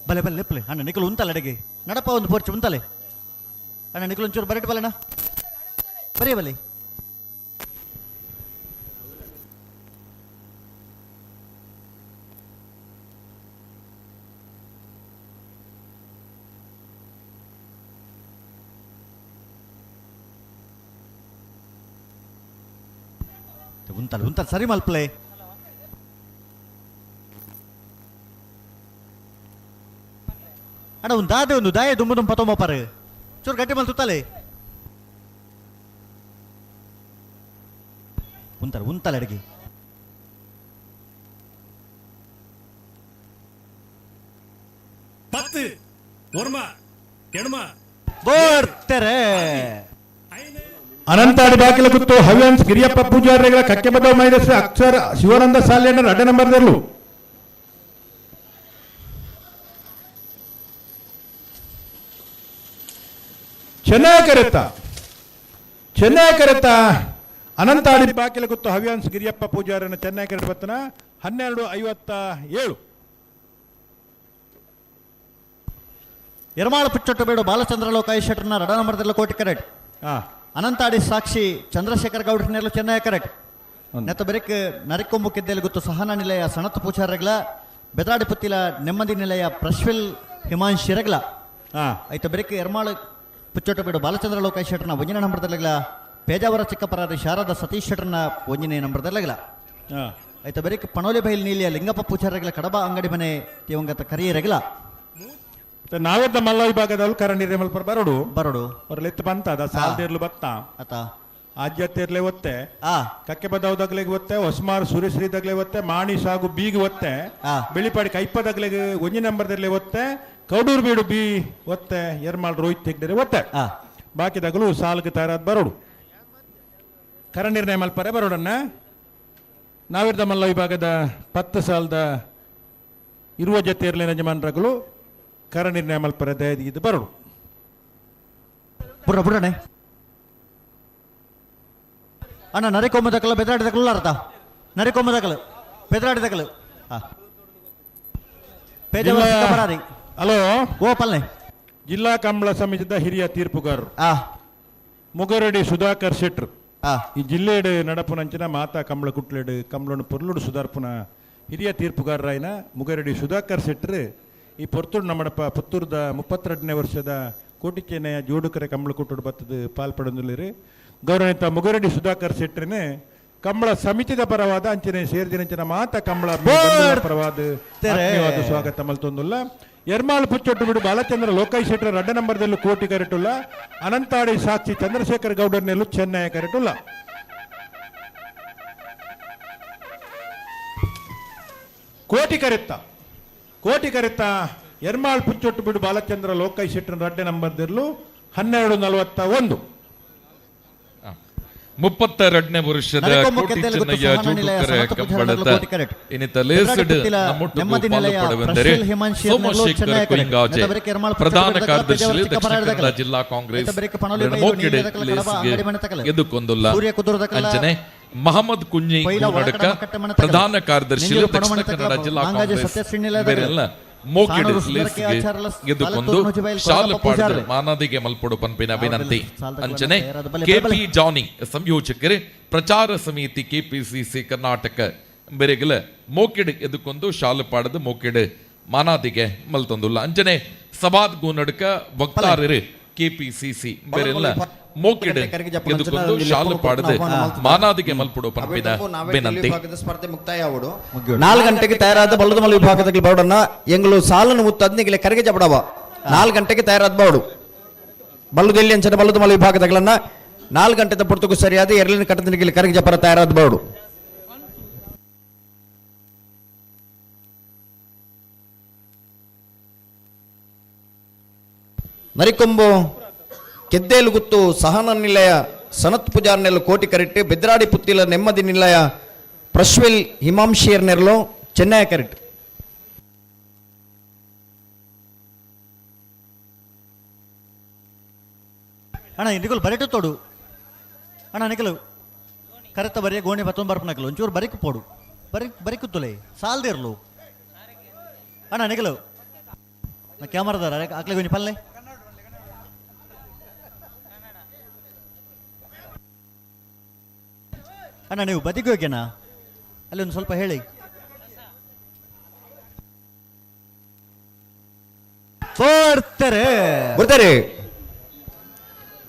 ಬಲೆ ಬಲೆ ಲೆಪ್ಪಲೆ ಅಣ್ಣ ನಿಖಲು ಉಂತಲ್ಲ ಅಡಗೆ ನಡಪ ಒಂದು ಪೋರ್ಚು ಉಂತಲೆ ಅಣ್ಣ ನಿಖಲು ಒಂಚೂರು ಬರಟ್ ಬಲೆಣ್ಣ ಬರೀ ಬಲೆ ಉಂತಲ್ಲ ಉಂತಲ್ಲ ಸರಿ ಮಲ್ಪ್ಲೆ ಅಣ್ಣ ಒಂದು ದಾದೆ ಒಂದು ದಾಯ ದುಂಬು ದುಂಬ ಪತೊಂಬ ಪರ ಚೂರು ಗಟ್ಟಿ ಮಲ್ ತುತ್ತಲೆ ಉಂತಲ್ಲ ಉಂತಲ್ಲ ಅಡಿಗೆ 10 ಒರ್ಮ ಎಣ್ಮ ಬರ್ತಾರೆ ಅನಂತಾಡಿ ಬಾಕಿಲ ಗುತ್ತು ಹವ್ಯನ್ಸ್ ಗಿರಿಯಪ್ಪ ಪೂಜಾರಿಗಳ ಕಕ್ಕೆಬದ ಮೈರಸ್ ಅಕ್ಷರ ಶಿವಾನಂದ ಸಾಲಿಯನ್ನ ಅಡ್ಡ ನಂಬರ್ದಲ್ಲೂ ಚೆನ್ನೈ ಕರೆತ ಚೆನ್ನೈ ಕರೆತ ಅನಂತಾಡಿ ಬಾಕಿಲ ಗುತ್ತು ಹವ್ಯಾನ್ಸ್ ಗಿರಿಯಪ್ಪ ಪೂಜಾರನ ಚೆನ್ನೈ ಕರೆತ ಬತ್ತನ 12:57. ಎರ್ಮಾಳ ಪುಚ್ಚೊಟ್ಟು ಬೇಡು ಬಾಲಚಂದ್ರ ಲೋಕಾಯಿ ಶೆಟ್ಟರ್ನ ರಡ ನಂಬರ್ದಲ್ಲ ಕೋಟಿ ಕರೆಕ್ಟ್. ಅನಂತಾಡಿ ಸಾಕ್ಷಿ ಚಂದ್ರಶೇಖರ್ ಗೌಡ್ರ ನೆರಳು ಚೆನ್ನೈ ಕರೆಕ್ಟ್. ನೆತ್ತ ಬೆರಕ್ ನರಿಕೊಂಬು ಕೆದ್ದೆಲ್ ಗೊತ್ತು ಸಹನಾ ನಿಲಯ ಸಣತ್ ಪೂಜಾರಗ್ಲ ಬೆದ್ರಾಡಿ ಪುತ್ತಿಲ ನೆಮ್ಮದಿ ನಿಲಯ ಪ್ರಶ್ವಿಲ್ ಹಿಮಾಂಶಿ ರಗ್ಲ. ಆಯ್ತು ಬೆರಕ್ ಎರ್ಮಾಳ ಪುಚ್ಚೊಟ್ಟು ಬೇಡು ಬಾಲಚಂದ್ರ ಲೋಕಾಯಿ ಶೆಟ್ಟರ್ನ ಒಂಜಿನ ನಂಬರ್ದಲ್ಲಗ್ಲ ಪೇಜಾವರ ಚಿಕ್ಕಪರಾರಿ ಶಾರದಾ ಸತೀಶ್ ಶೆಟ್ಟರ್ನ ಒಂಜಿನ ನಂಬರ್ದಲ್ಲಗ್ಲ. ಆಯ್ತು ಬೆರಕ್ ಪಣೋಲಿ ಬೈಲ್ ನೀಲಿಯ ಲಿಂಗಪ್ಪ ಪೂಜಾರಗ್ಲ ಕಡಬ ಅಂಗಡಿ ಮನೆ ದಿವಂಗತ ಕರಿಯರಗ್ಲ. ನಾವೆದ್ದ ಮಲ್ಲ ವಿಭಾಗದಲ್ಲೂ ಕರ ನಿರ್ಮಲ್ಪರ ಬರೋಡು ಬರೋಡು ಹೊರಲೆತ್ತು ಬಂತ ಅದ ಸಾಲ್ದೇರ್ಲು ಬತ್ತ ಆತ ಆದ್ಯತೆರ್ಲೆ ಒತ್ತೆ ಕಕ್ಕೆ ಬದವದಗ್ಲೆಗೆ ಒತ್ತೆ ಹೊಸ್ಮಾರ್ ಸುರೇಶ್ರೀದಗ್ಲೆ ಒತ್ತೆ ಮಾಣಿ ಸಾಗು ಬೀಗ್ ಒತ್ತೆ ಬೆಳಿಪಾಡಿ ಕೈಪದಗ್ಲೆಗೆ ಒಂಜಿ ನಂಬರ್ದರ್ಲೆ ಒತ್ತೆ ಕೌಡೂರು ಬೀಡು ಬಿ ಒತ್ತೆ ಎರ್ಮಾಳ್ ರೋಹಿತ್ ತೆಗ್ದರೆ ಒತ್ತೆ ಬಾಕಿದಾಗಲೂ ಸಾಲ್ಗೆ ತಯಾರಾದ ಬರೋಡು ಕರ ನಿರ್ಣಯ ಮಲ್ಪರೆ ಬರೋಡನ್ನ. ನಾವಿರ್ದ ಮಲ್ಲ ವಿಭಾಗದ 10 ಸಾಲದ ಇರುವ ಜೊತೆಯರ್ಲಿನ ಯಜಮಾನರಗಳು ಕರ ನಿರ್ಣಯ ಮಲ್ಪರೆ ದಯದಿದ್ದು ಬರೋಡು. ಬುರ್ರ ಬುರ್ರಣೆ ಅಣ್ಣ ನರಿಕೊಂಬ ದಕ್ಕಲು ಬೆದರಾಡಿ ದಕ್ಕಲು ಅರ್ಥ ನರಿಕೊಂಬ ದಕ್ಕಲು ಬೆದರಾಡಿ ದಕ್ಕಲು ಹಲೋ ಓ ಪಲ್ಲೆ ಜಿಲ್ಲಾ ಕಂಬಳ ಸಮಿತಿದ ಹಿರಿಯ ತೀರ್ಪುಗಾರರು ಮುಗರಡಿ ಸುಧಾಕರ್ ಶೆಟ್ರು ಈ ಜಿಲ್ಲೆಡು ನಡಪುನಂಚಿನ ಮಾತಾ ಕಂಬಳ ಕುಟ್ಲೆಡು ಕಂಬಳನು ಪೊರ್ಲುಡು ಸುಧಾರ್ಪುನ ಹಿರಿಯ ತೀರ್ಪುಗಾರರಾಯಿನ ಮುಗರಡಿ ಸುಧಾಕರ್ ಶೆಟ್ರು ಈ ಪೊರ್ತುಡು ನಮ್ಮಡಪ್ಪ ಪುತ್ತೂರ್ದ 32ನೇ ವರ್ಷದ ಕೋಟಿಚೇನೆಯ ಜೋಡುಕರೆ ಕಂಬಳ ಕುಟ್ಟುಡು ಬತ್ತದ ಪಾಲ್ಪಡೊಂದುಲ್ಲೇರು. ಗೌರವನಿತ ಮುಗರಡಿ ಸುಧಾಕರ್ ಶೆಟ್ರನೆ ಕಂಬಳ ಸಮಿತಿದ ಪರವಾದ ಅಂಚನೆ ಸೇರ್ದಿನಂಚಿನ ಮಾತ ಕಂಬಳ ಪರವಾದ ಸ್ವಾಗತ ಮಲ್ತೊಂದುಲ್ಲ. ಎರ್ಮಾಳು ಪುಚ್ಚೊಟ್ಟು ಬಿಡು ಬಾಲಚಂದ್ರ ಲೋಕಾಯಿ ಶೆಟ್ಟರ್ ರಡ್ಡ ನಂಬರ್ದಲ್ಲೂ ಕೋಟಿ ಕರೆಟುಲ್ಲ. ಅನಂತಾಡಿ ಸಾಕ್ಷಿ ಚಂದ್ರಶೇಖರ್ ಗೌಡರ್ನೆಲ್ಲೂ ಚೆನ್ನೈ ಕರೆಟುಲ್ಲ. ಕೋಟಿ ಕರೆತ್ತ ಕೋಟಿ ಕರೆತ್ತ ಎರ್ಮಾಳ್ ಪುಚ್ಚೊಟ್ಟು ಬಿಡು ಬಾಲಚಂದ್ರ ಲೋಕಾಯಿ ಶೆಟ್ಟರ್ ರಡ್ಡೆ ನಂಬರ್ದಿರ್ಲು 12:41. 32ನೇ ವರ್ಷದ ನರಕೊಂಬ ಕೋಟಿ ಕೆದ್ದೆಲುಗುತ್ತು ಚೆನ್ನಯ್ಯ ಸಹನ ನಿಲಯ ಜೋಡುಕರ ಸನತ್ ಪೂಜಾರ್ನರ್ಲು ಕಂಬಳದ ಕೋಟಿ ಕರೆಟ್. ಇನ್ನಿತ ಲೇಸ್ಡ್ ಪುತ್ತಿಲ ನಮ್ಮೊಟ್ಟಿಗೂ ನೆಮ್ಮದಿ ಪಾಲು ನಿಲಯ ಪಡೆವೆಂದರೆ ಪ್ರಶ್ವಲ್ ಹಿಮಾಂಶಿ ಸೋಮಶೇಖರ್ ಚೆನ್ನೈ ಕರೆಟ್. ಕೊಯಿಂಗಾಜೆ ನೆತಬೆರಕೆ ಎರ್ಮಾಳ್ ಪ್ರಧಾನ ಪುಚ್ಚ ಕಾರ್ಯದರ್ಶಿ ಪೆಜಾವರ ದಕ್ಷಿಣ ಕನ್ನಡ ಚಿಕ್ಕಪರಾಡದಕಲ. ಜಿಲ್ಲಾ ಕಾಂಗ್ರೆಸ್ ನೆತಬೆರಕೆ ಪಣೋಲಿ ಬೈಲು ಮೋಕಿಡೆ ನೀಲದಕಲ ಕಡಬ ಲೇಸ್ಗೆ ಅಂಗಡಿ ಮನೆತಕಲ. ಎದುಕೊಂದುಲ್ಲ ಸೂರ್ಯ ಕುದುರದಕಲ ಅಂಚನೆ ಮಹಮ್ಮದ್ ಕುಂಜಿ ಕೊಯ್ಲ ಗೂನಡ್ಕ ಒಳಕಡಮ ಕಟ್ಟಮನ ತಕಲ. ಪ್ರಧಾನ ಕಾರ್ಯದರ್ಶಿ ನೆಂಜೂರು ದಕ್ಷಿಣ ಪಣಮನ ಕನ್ನಡ ತಕಲ ಜಿಲ್ಲಾ ಮಾಂಗಾಜೆ ಕಾಂಗ್ರೆಸ್ ಸತ್ಯಶ್ರೀನಿಲಯದ ಬೇರೆಲ್ಲ ಮೋಕಿಡ್ ಸಾಣೂರು ಸುಂದರಕ್ಕೆ ಲೇಸ್ಗೆ ಆಚಾರ್ಯಲ ಎದುಕೊಂದು ಸಾಲತ್ತೂರು ನುಜಿಬೈಲ್ ಶಾಲು ಕೊರಗಪ್ಪ ಪಾಡ್ದು ಪೂಜಾರ್ಲೆ. ಮಾನಾದಿಗೆ ಮಲ್ಪೊಡು ಪನ್ಪಿನ ವಿನಂತಿ ಸಾಲದಕಲ ಅಂಚನೆ ತಯಾರಾದ ಬಲೆ ಕೆಪಿ ಬಲೆ. ಜಾನಿ ಸಂಯೋಜಕರು ಪ್ರಚಾರ ಸಮಿತಿ ಕೆಪಿಸಿಸಿ ಕರ್ನಾಟಕ ಬೆರೆಗಲ ಮೋಕಿಡ್ ಎದುಕೊಂದು ಶಾಲು ಪಾಡದು ಮೋಕಿಡ್ ಮಾನಾದಿಗೆ ಮಲ್ತೊಂದುಲ್ಲ. ಅಂಚನೆ ಸಬಾದ್ ಗೂನಡ್ಕ ವಕ್ತಾರರು ಕೆಪಿಸಿಸಿ ಬೇರೆಲ್ಲ ಮೋಕಿಡ್ ಎದುಕೊಂದು ಶಾಲು ಪಾಡದು ಮಾನಾದಿಗೆ ಮಲ್ಪೊಡು ಪನ್ಪಿನ ವಿನಂತಿ. ವಿಭಾಗದ ಸ್ಪರ್ಧೆ ಮುಕ್ತಾಯ ಆವಡು. 4 ಗಂಟೆಗೆ ತಯಾರಾದ ಬಲ್ಲದಮಲ ವಿಭಾಗದ ಬೌಡನ್ನ ಎಂಗಳು ಸಾಲನ್ನು ಮುತ್ತು ಅದ್ನಿಗೆ ಕರೆಗೆ ಜಬಡವ. 4 ಗಂಟೆಗೆ ತಯಾರಾದ ಬೌಡು ಬಲ್ಲುದೆಲ್ಲಿ ಅಂಚನೆ ಬಲ್ಲದಮಲ ವಿಭಾಗದಗಳನ್ನ 4 ಗಂಟೆದ ಪುರ್ತಕ್ಕೂ ಸರಿಯಾದ ಎರಲಿನ ಕಟ್ಟದನಿಗೆ ಕರೆಗೆ ಜಪರ ತಯಾರಾದ ಬೌಡು. ನರಿಕೊಂಬು ಕೆದ್ದೇಲುಗುತ್ತು ಸಹನ ನಿಲಯ ಸನತ್ ಪೂಜಾರ್ ನೆಲ್ಲು ಕೋಟಿ ಕರೆಕ್ಟ್. ಬೆದ್ರಾಡಿ ಪುತ್ತಿಲ ನೆಮ್ಮದಿ ನಿಲಯ ಪ್ರಶ್ವಿಲ್ ಹಿಮಾಂಶಿಯರ್ ನೆರಳು ಚೆನ್ನೈ ಕರೆಕ್ಟ್. ಅಣ್ಣ ನಿಕಲ್ ಬರೆಟು ತೋಡು ಅಣ್ಣ ನಿಕಲು ಕರೆತ ಬರಿಯ ಗೋಣಿ ಬತ್ತೊಂದು ಬರ್ಪನಕಲು ಒಂಚೂರು ಬರಿಕು ಪೋಡು ಬರಿ ಬರಿಕುತ್ತುಲೆ ಸಾಲ್ದಿರ್ಲು ಅಣ್ಣ ನಿಕಲು ನಾ ಕ್ಯಾಮರಾದಾರ ಆಕ್ಲೆ ಗೊಂಜಿ ಪಲ್ಲೆ ಅಣ್ಣ ನೀವು ಬದಿಗೆ ಹೋಗ್ಯನಾ ಅಲ್ಲಿ ಒಂದು ಸ್ವಲ್ಪ ಹೇಳಿ ಬರ್ತಾರೆ ಬರ್ತಾರೆ.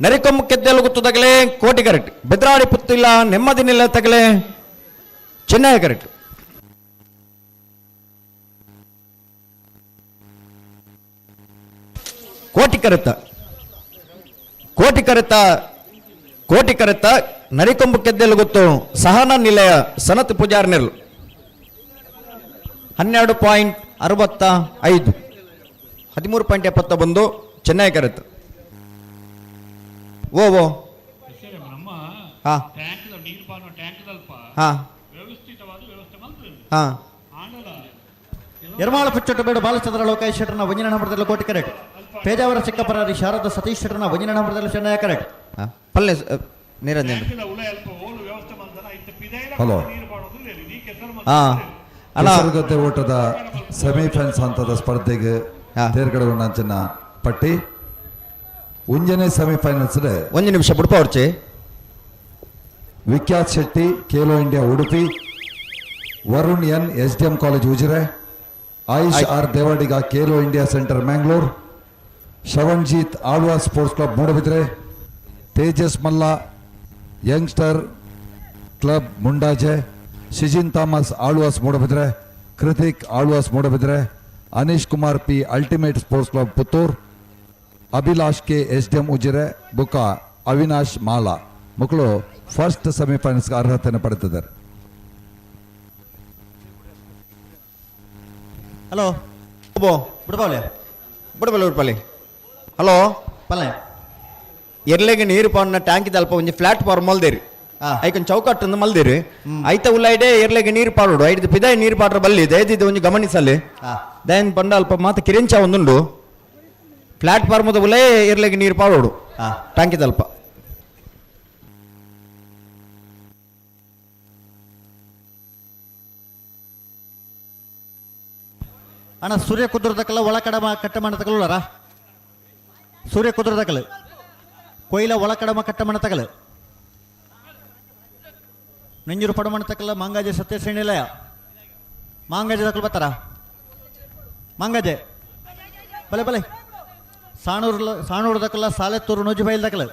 ನರಿಕೊಂಬು ಕೆದ್ದೆಲುಗುತ್ತು ತಗಲೆ ಕೋಟಿ ಕರೆಕ್ಟ್. ಬೆದ್ರಾಡಿ ಪುತ್ತಿಲ್ಲ ನೆಮ್ಮದಿ ನಿಲ್ಲ ತಗಲೆ ಚೆನ್ನೈ ಕರೆಕ್ಟ್. ಕೋಟಿ ಕರೆತ ಕೋಟಿ ಕರೆತ ಕೋಟಿ ಕರೆತ ನರಿಕೊಂಬು ಕೆದ್ದೆಲುಗುತ್ತು ಸಹನ ನಿಲಯ ಸನತ್ ಪೂಜಾರ್ ನೆರಳು 12.65 13.71 ಚೆನ್ನೈ ಕರೆತ. ಓ ಓ ಹಾ ಹಾ ಹಾ ಎರ್ಮಾಳ ಪುಚ್ಚಟ್ಟು ಬೇಡ ಬಾಲಚಂದ್ರ ಲೋಕೇಶ್ ಶೆಟ್ಟರ್ನ ವಂಜನ ನಂಬರದಲ್ಲಿ ಕೋಟಿ ಕರೆಕ್ಟ್. ಪೇಜಾವರ ಚಿಕ್ಕಪರಾರಿ ಶಾರದಾ ಸತೀಶ್ ಶೆಟ್ಟರ್ನ ವಂಜನ ನಂಬರದಲ್ಲಿ ಚೆನ್ನೈ ಕರೆಕ್ಟ್. ಪಲ್ಲೆ ನಿರಂಜನ್. ಹಲೋ. ಹಾ ಅಲ್ಲ. ಕೆಸರುಗದ್ದೆ ಓಟದ ಸೆಮಿಫೈನಲ್ಸ್ ಹಂತದ ಸ್ಪರ್ಧೆಗೆ ತೇರ್ಗಡೆಗೊಂಡಂಚಿನ ಪಟ್ಟಿ ಉಂಜನೆ ಸೆಮಿಫೈನಲ್ಸ್ ಒಂದು ನಿಮಿಷ ಬುಡ್ಪ ಅವ್ರ್ಚಿ. Vikhyat Shetty Khelo India Udupi, Varun N S D M college Ujire, Ayush R Devadiga Khelo India centre Mangalore, Shravanjeet Alva sports club Moodbidri, Tejas Malla youngster club Mundaje, Shijin Thomas Alva's Moodbidri, Krithik Alva's Moodbidri, Anish Kumar P ultimate sports club Puttur, Abhilash K S D M Ujire, ಬುಕ್ಕ ಅವಿನಾಶ್ ಮಾಲಾ ಮಕ್ಕಳು first ಸೆಮಿಫೈನಲ್ಸ್ಗೆ ಅರ್ಹತೆಯನ್ನು ಪಡೆದಿದ್ದಾರೆ. Hello ಬುಡಪಾಲೆ ಬುಡಪಾಲೆ ಉಡ್ಪಾಲೆ. Hello ಪಲ್ಲೆ ಎರ್ಲೆಗೆ ನೀರು ಪಾನ್ನ tank ಅಲ್ಪ ಒಂಜಿ flat form ಮಲ್ದೇರಿ ಐಕೊಂದು ಚೌಕಟ್ಟು ಮಲ್ದೇರಿ ಐತ ಉಲ್ಲೈಡೆ ಎರ್ಲೆಗೆ ನೀರು ಪಾಡೋಡು ಐದು ಪಿದಾಯಿ ನೀರು ಪಾಡ್ರ ಬಲ್ಲಿ ದಯದಿದ್ದು ಒಂಜಿ ಗಮನಿಸಲ್ಲಿ ದಯನ್ ಪಂಡ ಅಲ್ಪ ಮಾತ ಕಿರಿಂಚ ಒಂದುಂಡು ಫ್ಲಾಟ್ ಫಾರ್ಮದ ಉಲ್ಲೇ ಎರ್ಲೆಗೆ ನೀರು ಪಾಡೋಡು ಟ್ಯಾಂಕಿದ ಅಲ್ಪ. ಅಣ್ಣ ಸೂರ್ಯ ಕುದುರದಕ್ಕಲ್ಲ ಒಳಕಡಮ ಕಟ್ಟಮಣ ತಗಲುಳ್ಳಾರ ಸೂರ್ಯ ಕುದುರದಕ್ಕಲು ಕೊಯ್ಲ ಒಳಕಡಮ ಕಟ್ಟಮಣ ತಗಲು ನೆಂಜೂರು ಪಡಮಣ ತಕಲ್ಲ ಮಾಂಗಾಜೆ ಸತ್ಯಶ್ರೇಣಿಲಯ ಮಾಂಗಾಜೆ ತಕಲು ಬರ್ತಾರ ಮಾಂಗಾಜೆ ಬಲೆ ಬಲೆ ಸಾಣೂರು ಸಾಣೂರು ದಕ್ಕಲ್ಲ ಸಾಲೆತ್ತೂರು ನೊಜುಬೈಲ್ ದಕ್ಕಲ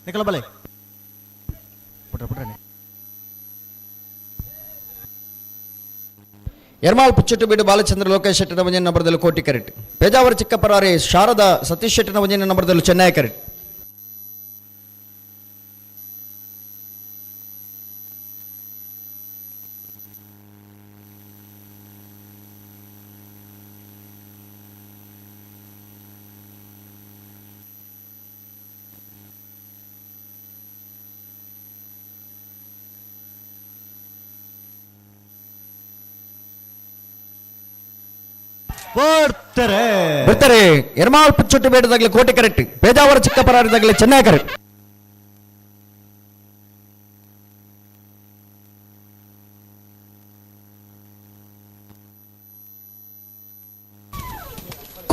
ನಿಕಲ ಬಲೆ ಪುಟ್ರ ಪುಟ್ರನೆ. ಎರ್ಮಾಳ್ ಪುಚ್ಚಟ್ಟು ಬೀಡು ಬಾಲಚಂದ್ರ ಲೋಕೇಶ್ ಶೆಟ್ಟಿನ ಒಂಜಿನ ನಂಬರದಲ್ಲಿ ಕೋಟಿ ಕರೆಕ್ಟ್. ಪೇಜಾವರ ಚಿಕ್ಕಪರಾರಿ ಶಾರದಾ ಸತೀಶ್ ಶೆಟ್ಟಿನ ಒಂಜಿನ ನಂಬರದಲ್ಲಿ ಚೆನ್ನೈ ಕರೆಕ್ಟ್. ಬರ್ತಾರೆ ಬರ್ತಾರೆ. ಎರ್ಮಾಲ್ ಪುಚ್ಚೊಟ್ಟಿ ಬೇಡದಾಗಲಿ ಕೋಟೆ ಕರೆಕ್ಟ್, ಪೇಜಾವರ ಚಿಕ್ಕಪರಾರದಾಗಲಿ ಚೆನ್ನೈ ಕರೆಕ್ಟ್.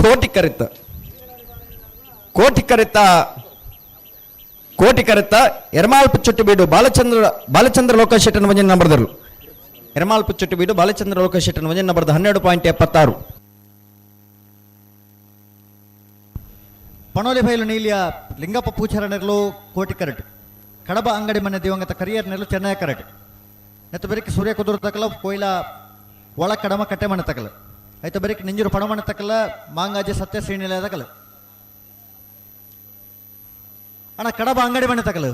ಕೋಟಿ ಕರೆತ ಕೋಟಿ ಕರೆತ ಕೋಟಿ ಕರೆತ ಎರ್ಮಾಲ್ ಪುಚ್ಚೊಟ್ಟಿ ಬೀಡು ಬಾಲಚಂದ್ರ ಬಾಲಚಂದ್ರ ಲೋಕಶೆಟ್ಟನ ಮಂಜನ್ ನಂಬರ್ದರು. ಎರ್ಮಾಲ್ ಪುಚ್ಚೊಟ್ಟಿ ಬೀಡು ಬಾಲಚಂದ್ರ ಲೋಕಶೆಟ್ಟನ ಮಂಜನ್ ನಂಬರ್ದ 12.76. ಪಣೋಲಿ ಬೈಲು ನೀಲಿಯ ಲಿಂಗಪ್ಪ ಪೂಚಾರನೆರ್ಲು ಕೋಟಿ ಕರೆಟ್, ಕಡಬ ಅಂಗಡಿ ಮನೆ ದಿವಂಗತ ಕರಿಯರ್ ನೆರಳು ಚೆನ್ನೈ ಕರೆಟ್. ನೆತ್ತ ಬೆರಕ್ಕೆ ಸೂರ್ಯ ಕುದುರು ತಕಲ ಕೊಯ್ಲ ಒಳ ಕಡಮ ಕಟ್ಟೆ ಮನೆ ತಕಲ ಆಯ್ತು ಬೆರಕ್ಕೆ ನಿಂಜೂರು ಪಣಮನೆ ತಕಲ ಮಾಂಗಾಜಿ ಸತ್ಯ ಶ್ರೀನಿಲಯ ತಕಲ. ಅಣ್ಣ ಕಡಬ ಅಂಗಡಿ ಮನೆ ತಕಲು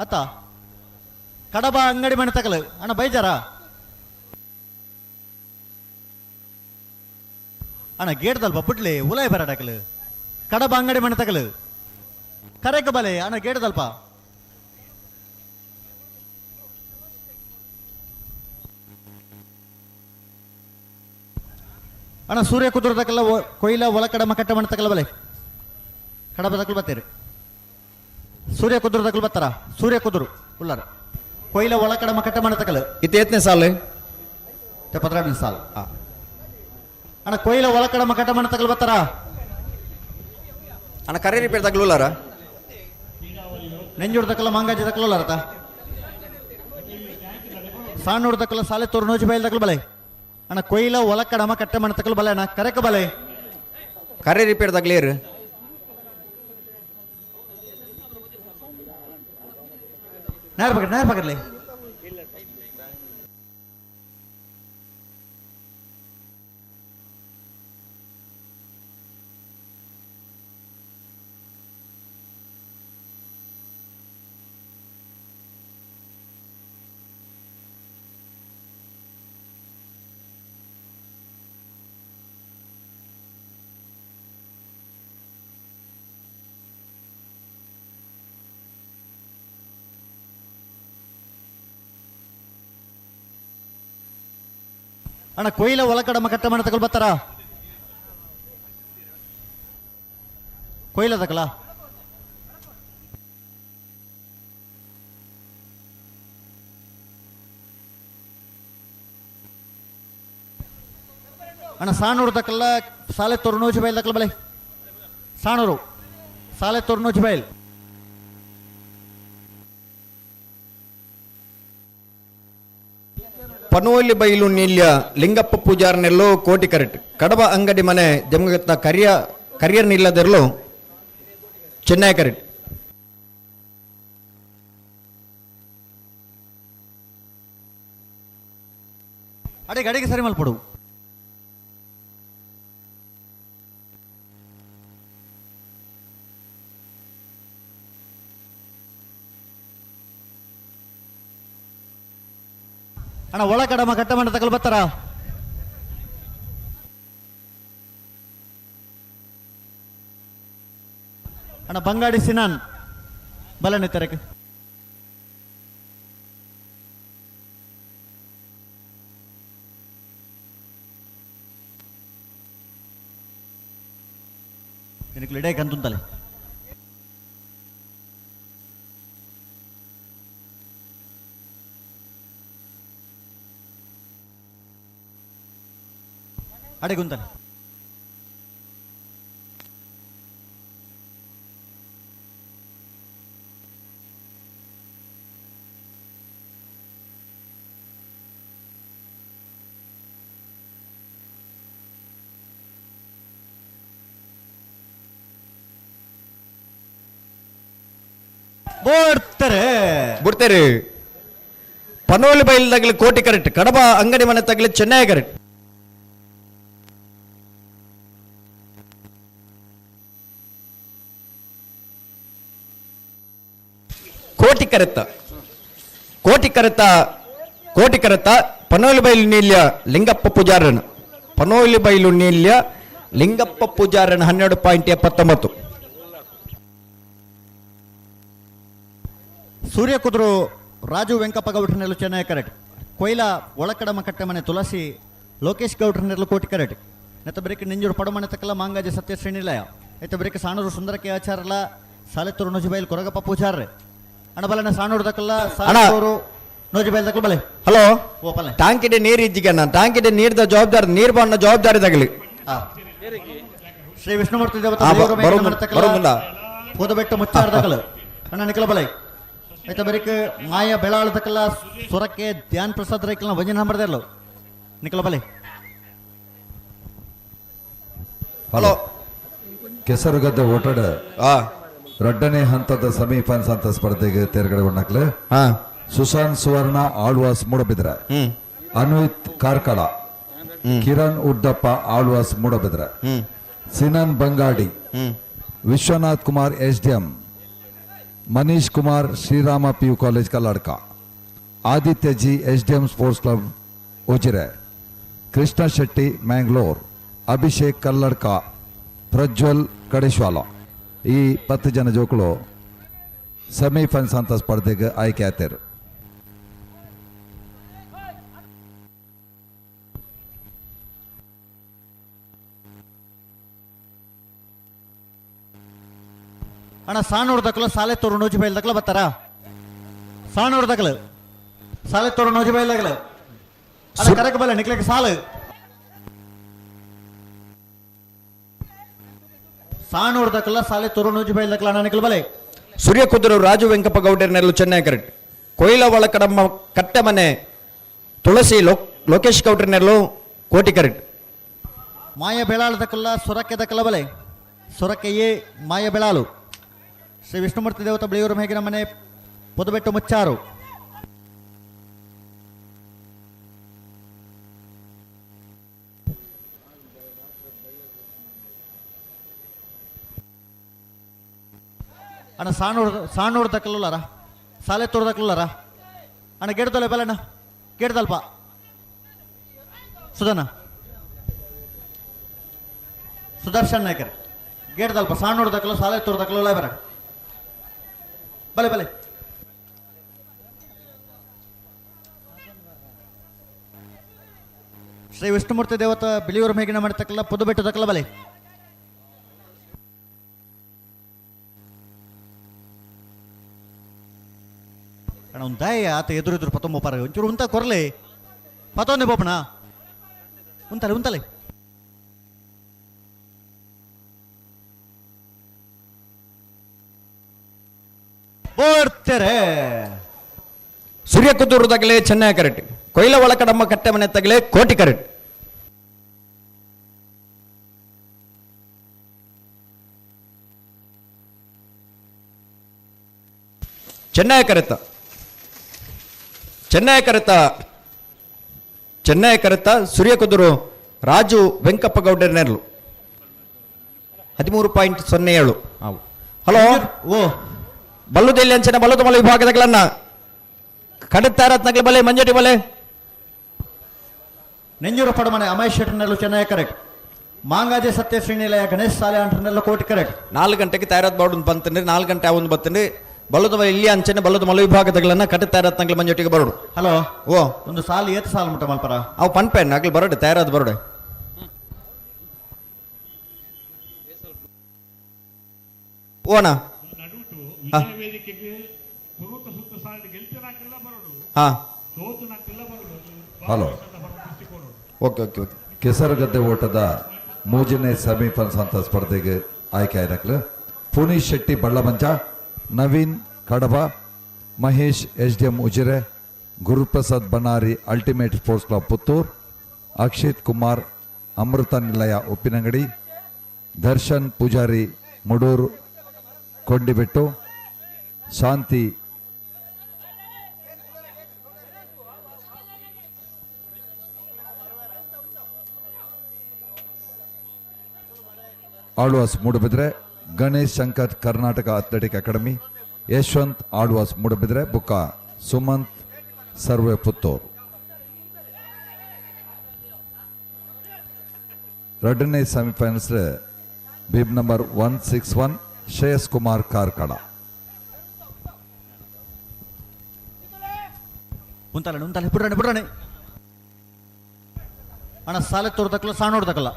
ಅತ್ತ ಕಡಬ ಅಂಗಡಿ ಮನೆ ತಕಲು ಅಣ್ಣ ಬೈಜಾರ ಅಣ್ಣ ಗೇಟ್ದಲ್ಪ ಬುಡ್ಲಿ ಉಲಾಯ್ ಬರಡಕಲು ಕಡಬ ಅಂಗಡಿ ಮನೆ ತಕಲು ಕರೆಕ ಬಲೆ ಅಣ್ಣ ಗೇಟ್ದಲ್ಪ. ಅಣ್ಣ ಸೂರ್ಯ ಕುದುರೆ ತಕಲ ಕೊಯ್ಲ ಒಳಕಡಮ ಕಟ್ಟ ಮನೆ ತಕಲ ಬಲೆ ಕಡಬ ತಕಲು ಬತ್ತೀರಿ. ಸೂರ್ಯ ಕುದುರು ತಕಲು ಬತ್ತಾರ ಸೂರ್ಯ ಕುದುರು ಉಳ್ಳಾರ ಕೊಯ್ಲ ಒಳಕಡಮ ಕಟ್ಟ ಮನೆ ತಕಲು. ಇದು ಏತ್ನೇ ಸಾಲು? 72 ಸಾಲು. ಅಣ್ಣ ಕೊಯ್ಲ ಒಳಕಡಮ ಕಟ್ಟ ಮನೆ ತಕಲು ಬತ್ತಾರ ಅಣ್ಣ ಕರೆ ರಿಪೇರ್ ತಕಲು ಉಳ್ಳಾರ ನೆಂಜೂರು ತಕಲ ಮಂಗಾಜಿ ತಕಲು ಉಳ್ಳಾರತ ಸಾಣೂರು ತಕಲ ಸಾಲೆ ತೋರು ನೋಜಿ ಬೈಲ್ ತಕಲು ಬಲೆ ಅಣ್ಣ ಕೊಯ್ಲ ಒಳಕಡಮ ಕಟ್ಟ ಮನೆ ತಕಲು ಬಲೆ ಅಣ್ಣ ಕರೆಕ ಬಲೆ ಕರೆ ರಿಪೇರ್ ತಗಲೇರು. ನೇರ ಪಕಡ್ ನೇರ ಪಕಡ್ಲಿ. ಅಣ್ಣ ಕೊಯ್ಲ ಒಳಕಡಮ ಕಟ್ಟ ಮನೆ ತಗೊಳ್ ಬರ್ತಾರ ಕೊಯ್ಲ ತಕಲ ಅಣ್ಣ ಸಾಣೂರು ತಕಲ್ಲ ಸಾಲೆ ತೊರ್ನೋಜಿ ಬೈಲ್ ತಕಲ ಬಲೆ ಸಾಣೂರು ಸಾಲೆ ತೊರ್ನೋಜಿ ಬೈಲ್. ಪನೋಲಿ ಬೈಲು ನೀಲ್ಯ ಲಿಂಗಪ್ಪ ಪೂಜಾರನೆಲ್ಲೋ ಕೋಟಿ ಕರೆಟ್, ಕಡಬ ಅಂಗಡಿ ಮನೆ ಜಮಗತ್ತ ಕರಿಯ ಕರಿಯರ್ ನಿಲ್ಲದಿರಲು ಚೆನ್ನೈ ಕರೆಟ್. ಅಡಿಗೆ ಅಡಿಗೆ ಸರಿ ಮಲ್ಪಡು. ಅಣ್ಣ ಒಳಕಡಮ ಕಟ್ಟ ಮನೆ ತಕಲು ಬರ್ತಾರ ಅಣ್ಣ ಬಂಗಾಡಿ ಸಿನಾನ್ ಬಲನೆ ತೆರಕ್. ಇಡೇ ಕಂತುಂತಲೆ ಅಡೆಗುಂತಲೆ. ಬಿಡ್ತಾರೆ ಬಿಡ್ತಾರೆ. ಪನೋಲಿ ಬೈಲ್ ತಗಲಿ ಕೋಟಿ ಕರೆಕ್ಟ್, ಕಡಬ ಅಂಗಡಿ ಮನೆ ತಗಲಿ ಚೆನ್ನೈ ಕರೆಕ್ಟ್. ಕೋಟಿ ಕರೆತ ಕೋಟಿ ಕರೆತ ಕೋಟಿ ಕರೆತ ಪನೋಲಿ ಬೈಲು ನೀಲ್ಯ ಲಿಂಗಪ್ಪ ಪೂಜಾರನ ಪನೋಲಿ ಬೈಲು ನೀಲ್ಯ ಲಿಂಗಪ್ಪ ಪೂಜಾರನ 12.79. ಸೂರ್ಯ ಕುದುರು ರಾಜು ವೆಂಕಪ್ಪ ಗೌಡ್ರನೆಲ್ಲ ಚೆನ್ನೈ ಕರೆಕ್ಟ್. ಕೊಯ್ಲ ಒಳಕಡಮ ಕಟ್ಟೆಮನೆ ತುಳಸಿ ಲೋಕೇಶ್ ಗೌಡ್ರ ನೆರ್ಲು ಕೋಟಿ ಕರೆಟ್. ನೆತ್ತ ಬರಿಕ್ ನಿಂಜೂರು ಪಡಮನೆ ತಕ್ಕಲ ಮಾಂಗಾಜೆ ಸತ್ಯಶ್ರೀ ನಿಲಯ. ಐತ ಬರಿಕ್ ಸಾಣೂರು ಸುಂದರಕ್ಕೆ ಆಚಾರಲ ಸಾಲೆತ್ತೂರು ನೋಜಿಬೈಲ್ ಕೊರಗಪ್ಪ ಪೂಜಾರ್ರೆ. ಅಣ್ಣ ಬಲನ ಸಾಣೂರು ತಕ್ಕಲ ಸಾಣೂರು ನೋಜಿಬೈಲ್ ತಕ್ಕಲ ಬಲೆ. ಹಲೋ ಓ ಪಲ್ಲೆ. ಟಾಂಕಿಡೆ ನೀರು ಇಜ್ಜಿಗಣ್ಣ, ಟಾಂಕಿಡೆ ನೀರ್ದ ಜವಾಬ್ದಾರಿ ನೀರು ಬಣ್ಣ ಜವಾಬ್ದಾರಿ ತಗಲಿ. ಶ್ರೀ ವಿಷ್ಣುಮೂರ್ತಿ ದೇವತಾ ಪೋದಬೆಟ್ಟು ಮುಚ್ಚಾರ ತಕ್ಕಲು ಅಣ್ಣ ನಿಖಲ ಬಲೆ. ಐತ ಬರಿಕ್ ಮಾಯ ಬೆಳಾಳ ತಕ್ಕಲ ಸೊರಕ್ಕೆ ಧ್ಯಾನ್ ಪ್ರಸಾದ್ ರೈಕಲ್ನ ವಂಜನ ನಂಬರ್ದಲ್ಲೋ ನಿಖಲ ಬಲೆ. ಹಲೋ ಕೆಸರುಗದ್ದೆ ಓಟಡ ರಡ್ಡನೇ ಹಂತದ ಸೆಮಿಫೈನಲ್ಸ್ ಅಂತ ಸ್ಪರ್ಧೆಗೆ ತೇರ್ಗಡೆಗೊಂಡಾಕ್ಲೆ ಸುಶಾಂತ್ ಸುವರ್ಣ Alva's Moodbidri, Anvith Karkala, Kiran ಉಡ್ಡಪ್ಪ Alva's Moodbidri, Sinan Bangadi, Vishwanath Kumar S D M, Manish Kumar Srirama P U college Kalladka, Aditya G S D M sports club Ujire, Krishna Shetty Mangalore, Abhishek Kalladka, Prajwal Kadeshwala. ಈ 10 ಜನ ಜೋಕುಲು semifinals ಅಂತ ಸ್ಪರ್ಧೆಗೆ ಆಯ್ಕೆ ಆಯ್ತಾರು. ಅಣ್ಣ ಸಾಣೂರು ದಕ್ಕಲು ಸಾಲೆತ್ತೂರು ನೋಜಿಬೈಲ್ ದಕ್ಕಲು ಬರ್ತಾರ? ಸಾಣೂರು ದಕ್ಕಲು ಸಾಲೆತ್ತೂರು ನೋಜಿಬೈಲ್ ದಕ್ಕಲು ಅಣ್ಣ ಕರಕ ಬಲ್ಲ ನಿಕ್ಲಕ್ಕೆ ಸಾಲು. ಸಾಣೂರು ದಕ್ಕಲ ಸಾಲೆತ್ತೂರು ನೋಜಿಬೈಲ್ ದಕ್ಕಲ ಅಣ್ಣ ನಿಕ್ಲ ಬಲೆ. ಸೂರ್ಯ ಕುದುರು ರಾಜು ವೆಂಕಪ್ಪ ಗೌಡರ್ನೆಲ್ಲು ಚೆನ್ನೈ ಕರೆಕ್ಟ್. ಕೊಯ್ಲ ಒಳಕಡಮ್ಮ ಕಟ್ಟೆಮನೆ ತುಳಸಿ ಲೋಕೇಶ್ ಗೌಡ್ರನೆಲ್ಲು ಕೋಟಿ ಕರೆಕ್ಟ್. ಮಾಯ ಬೆಳಾಳ ದಕ್ಕಲ ಸೊರಕೆ ದಕ್ಕಲ ಬಲೆ. ಸೊರಕೆ ಎ ಮಾಯ ಬೆಳಾಲು. ಶ್ರೀ ವಿಷ್ಣುಮೂರ್ತಿ ದೇವತ ಬಿಳಿಯೂರು ಮೇಗಿನ ಮನೆ ಪೊದಬೆಟ್ಟು ಮುಚ್ಚಾರು. ಅಣ್ಣ ಸಾಣೂರು ಸಾಣೂರು ದಕ್ಕಲುಲ್ಲಾರ ಸಾಲೆತ್ತೂರು ದಕ್ಕಲುಲ್ಲಾರ ಅಣ್ಣ ಗೇಡ್ದಲ್ಲ ಬಲಣ್ಣ ಗೇಡ್ದಲ್ಪ ಸುಧನ ಸುದರ್ಶನ್ ನಾಯ್ಕರ್ ಗೇಡ್ದಲ್ಪ ಸಾಣೂರು ದಕ್ಕಲು ಸಾಲೆತ್ತೂರು ದಕ್ಕಲು ಬರ ಬಲೆ ಬಲೆ. ಶ್ರೀ ವಿಷ್ಣುಮೂರ್ತಿ ದೇವತ ಬಿಳಿಯೂರು ಮೇಗಿನ ಮನೆ ತಕ್ಕಲ ಪುದುಬೆಟ್ಟು ದಕ್ಕಲ ಬಲೆ. ಅಣ್ಣ ಒಂದು ದಾಯ ಆತ ಎದುರು ಎದುರು ಪತ್ತೊಂಬ ಪಾರ ಒಂಚೂರು ಉಂತ ಕೊರಲೆ ಪತ್ತೊಂದೆ ಬೋಪಣ ಉಂತಲೆ ಉಂತಲೆ. ಬೋಡ್ತಾರೆ ಸೂರ್ಯ ಕುದೂರು ತಗಲೆ ಚೆನ್ನೈ ಕರೆಕ್ಟ್. ಕೊಯ್ಲ ಒಳಕಡಮ್ಮ ಕಟ್ಟೆಮನೆ ತಗಲೆ ಕೋಟಿ ಕರೆಕ್ಟ್. ಚೆನ್ನೈ ಕರೆತ ಚೆನ್ನೈ ಕರೆತ ಚೆನ್ನೈ ಕರೆತ ಸೂರ್ಯ ಕುದುರು ರಾಜು ವೆಂಕಪ್ಪ ಗೌಡರ್ ನೆರಳು 13.07. ಹಲೋ ಓ ಬಲ್ಲುದೆಲ್ಲಿ ಅಂಚನ ಬಲ್ಲುದ ಮಲ ವಿಭಾಗದಗಳನ್ನ ಕಡುತ್ತಾರತ್ನಗಳ ಬಲೆ ಮಂಜಟಿ ಬಲೆ. ನೆಂಜೂರು ಪಡಮನೆ ಅಮಯ್ ಶೆಟ್ಟರ್ನಲ್ಲೂ ಚೆನ್ನೈ ಕರೆಕ್ಟ್. ಮಾಂಗಾಜೆ ಸತ್ಯ ಶ್ರೀನಿಲಯ ಗಣೇಶ್ ಸಾಲೆ ಅಂಟರ್ನೆಲ್ಲ ಕೋಟಿ ಕರೆಕ್ಟ್. 4 ಗಂಟೆಗೆ ತಯಾರಾದ ಬಾಡು ಬಂತಂದ್ರೆ 4 ಗಂಟೆ ಒಂದು ಬರ್ತಂದ್ರೆ ಬಲ್ಲದ ಇಲ್ಲಿ ಅಂಚನೆ ಬಲ್ಲದ ಮಲ ವಿಭಾಗದಗಳನ್ನ ಕಡುತ್ತಾರತ್ನಗಳ ಮಂಜಟಿಗೆ ಬರೋಡು. ಹಲೋ ಓ ಒಂದು ಸಾಲು ಏತ್ ಸಾಲು ಮುಟ್ಟ ಮಲ್ಪರ ಅವು ಪನ್ಪೆನ್ ಅಗ್ಲಿ ಬರೋಡೆ ತಯಾರಾದ ಬರೋಡೆ. ಓಣ ಹಲೋ ಓಕೆ ಓಕೆ ಓಕೆ. ಕೆಸರುಗದ್ದೆ ಓಟದ ಮೂರನೇ ಸೆಮಿಫೈನಲ್ಸ್ ಅಂತ ಸ್ಪರ್ಧೆಗೆ ಆಯ್ಕೆ ಆಯ್ತು Puneesh Shetty Ballamancha, Naveen Kadaba, Mahesh S D M Ujire, Guruprasad Bannari ultimate sports club Puttur, Akshit Kumar Amrita Nilaya Uppinangady, Darshan Poojary Mudur Kondibettu, Shanti Alva's Moodbidri, Ganesh Shankar Karnataka athletic academy, Yashwant Alva's Moodbidri, ಬುಕ್ಕ Sumanth survey Puttur. ಎರಡನೇ semifinals bib number 161 Shreyas Kumar Karkala. ಉಂತಲೆ ಉಂತಲೆ ಬುಡ್ರಣೆ ಬುಡ್ರಣೆ. ಅಣ್ಣ ಸಾಲೆ ತೋರ್ದಕ್ಕಲ್ಲ ಸಾಣೋಡ್ದಕ್ಕಲ್ಲ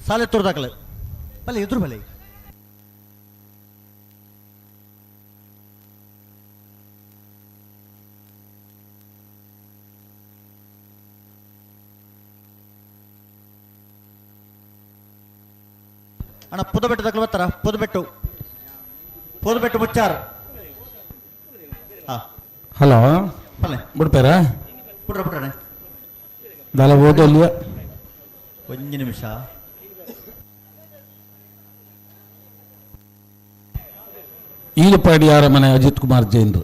ಸಾಲೆ ತೋರ್ದಕ್ಕಲ್ಲ ಬಲೆ ಎದುರು ಬಲೆ. ಅಣ್ಣ ಪುದಬೆಟ್ಟು ದಕ್ಕಲು ಬರ್ತಾರ? ಪುದಬೆಟ್ಟು ಪುದಬೆಟ್ಟು ಮುಚ್ಚಾರ. ಹಲೋ. ಬಲ್ಲೆ. ಬಿಡ್ತಾರಾ? ಬಿಡ್ರ ಬಿಡ್ರಣ್ಣ. ದಾಲ ಓದೋಲ್ಯ. ಒಂದು ನಿಮಿಷ. ಈಲಪಾಡಿ ಮನೆ ಅಜಿತ್ ಕುಮಾರ್ ಜೈನ್ರು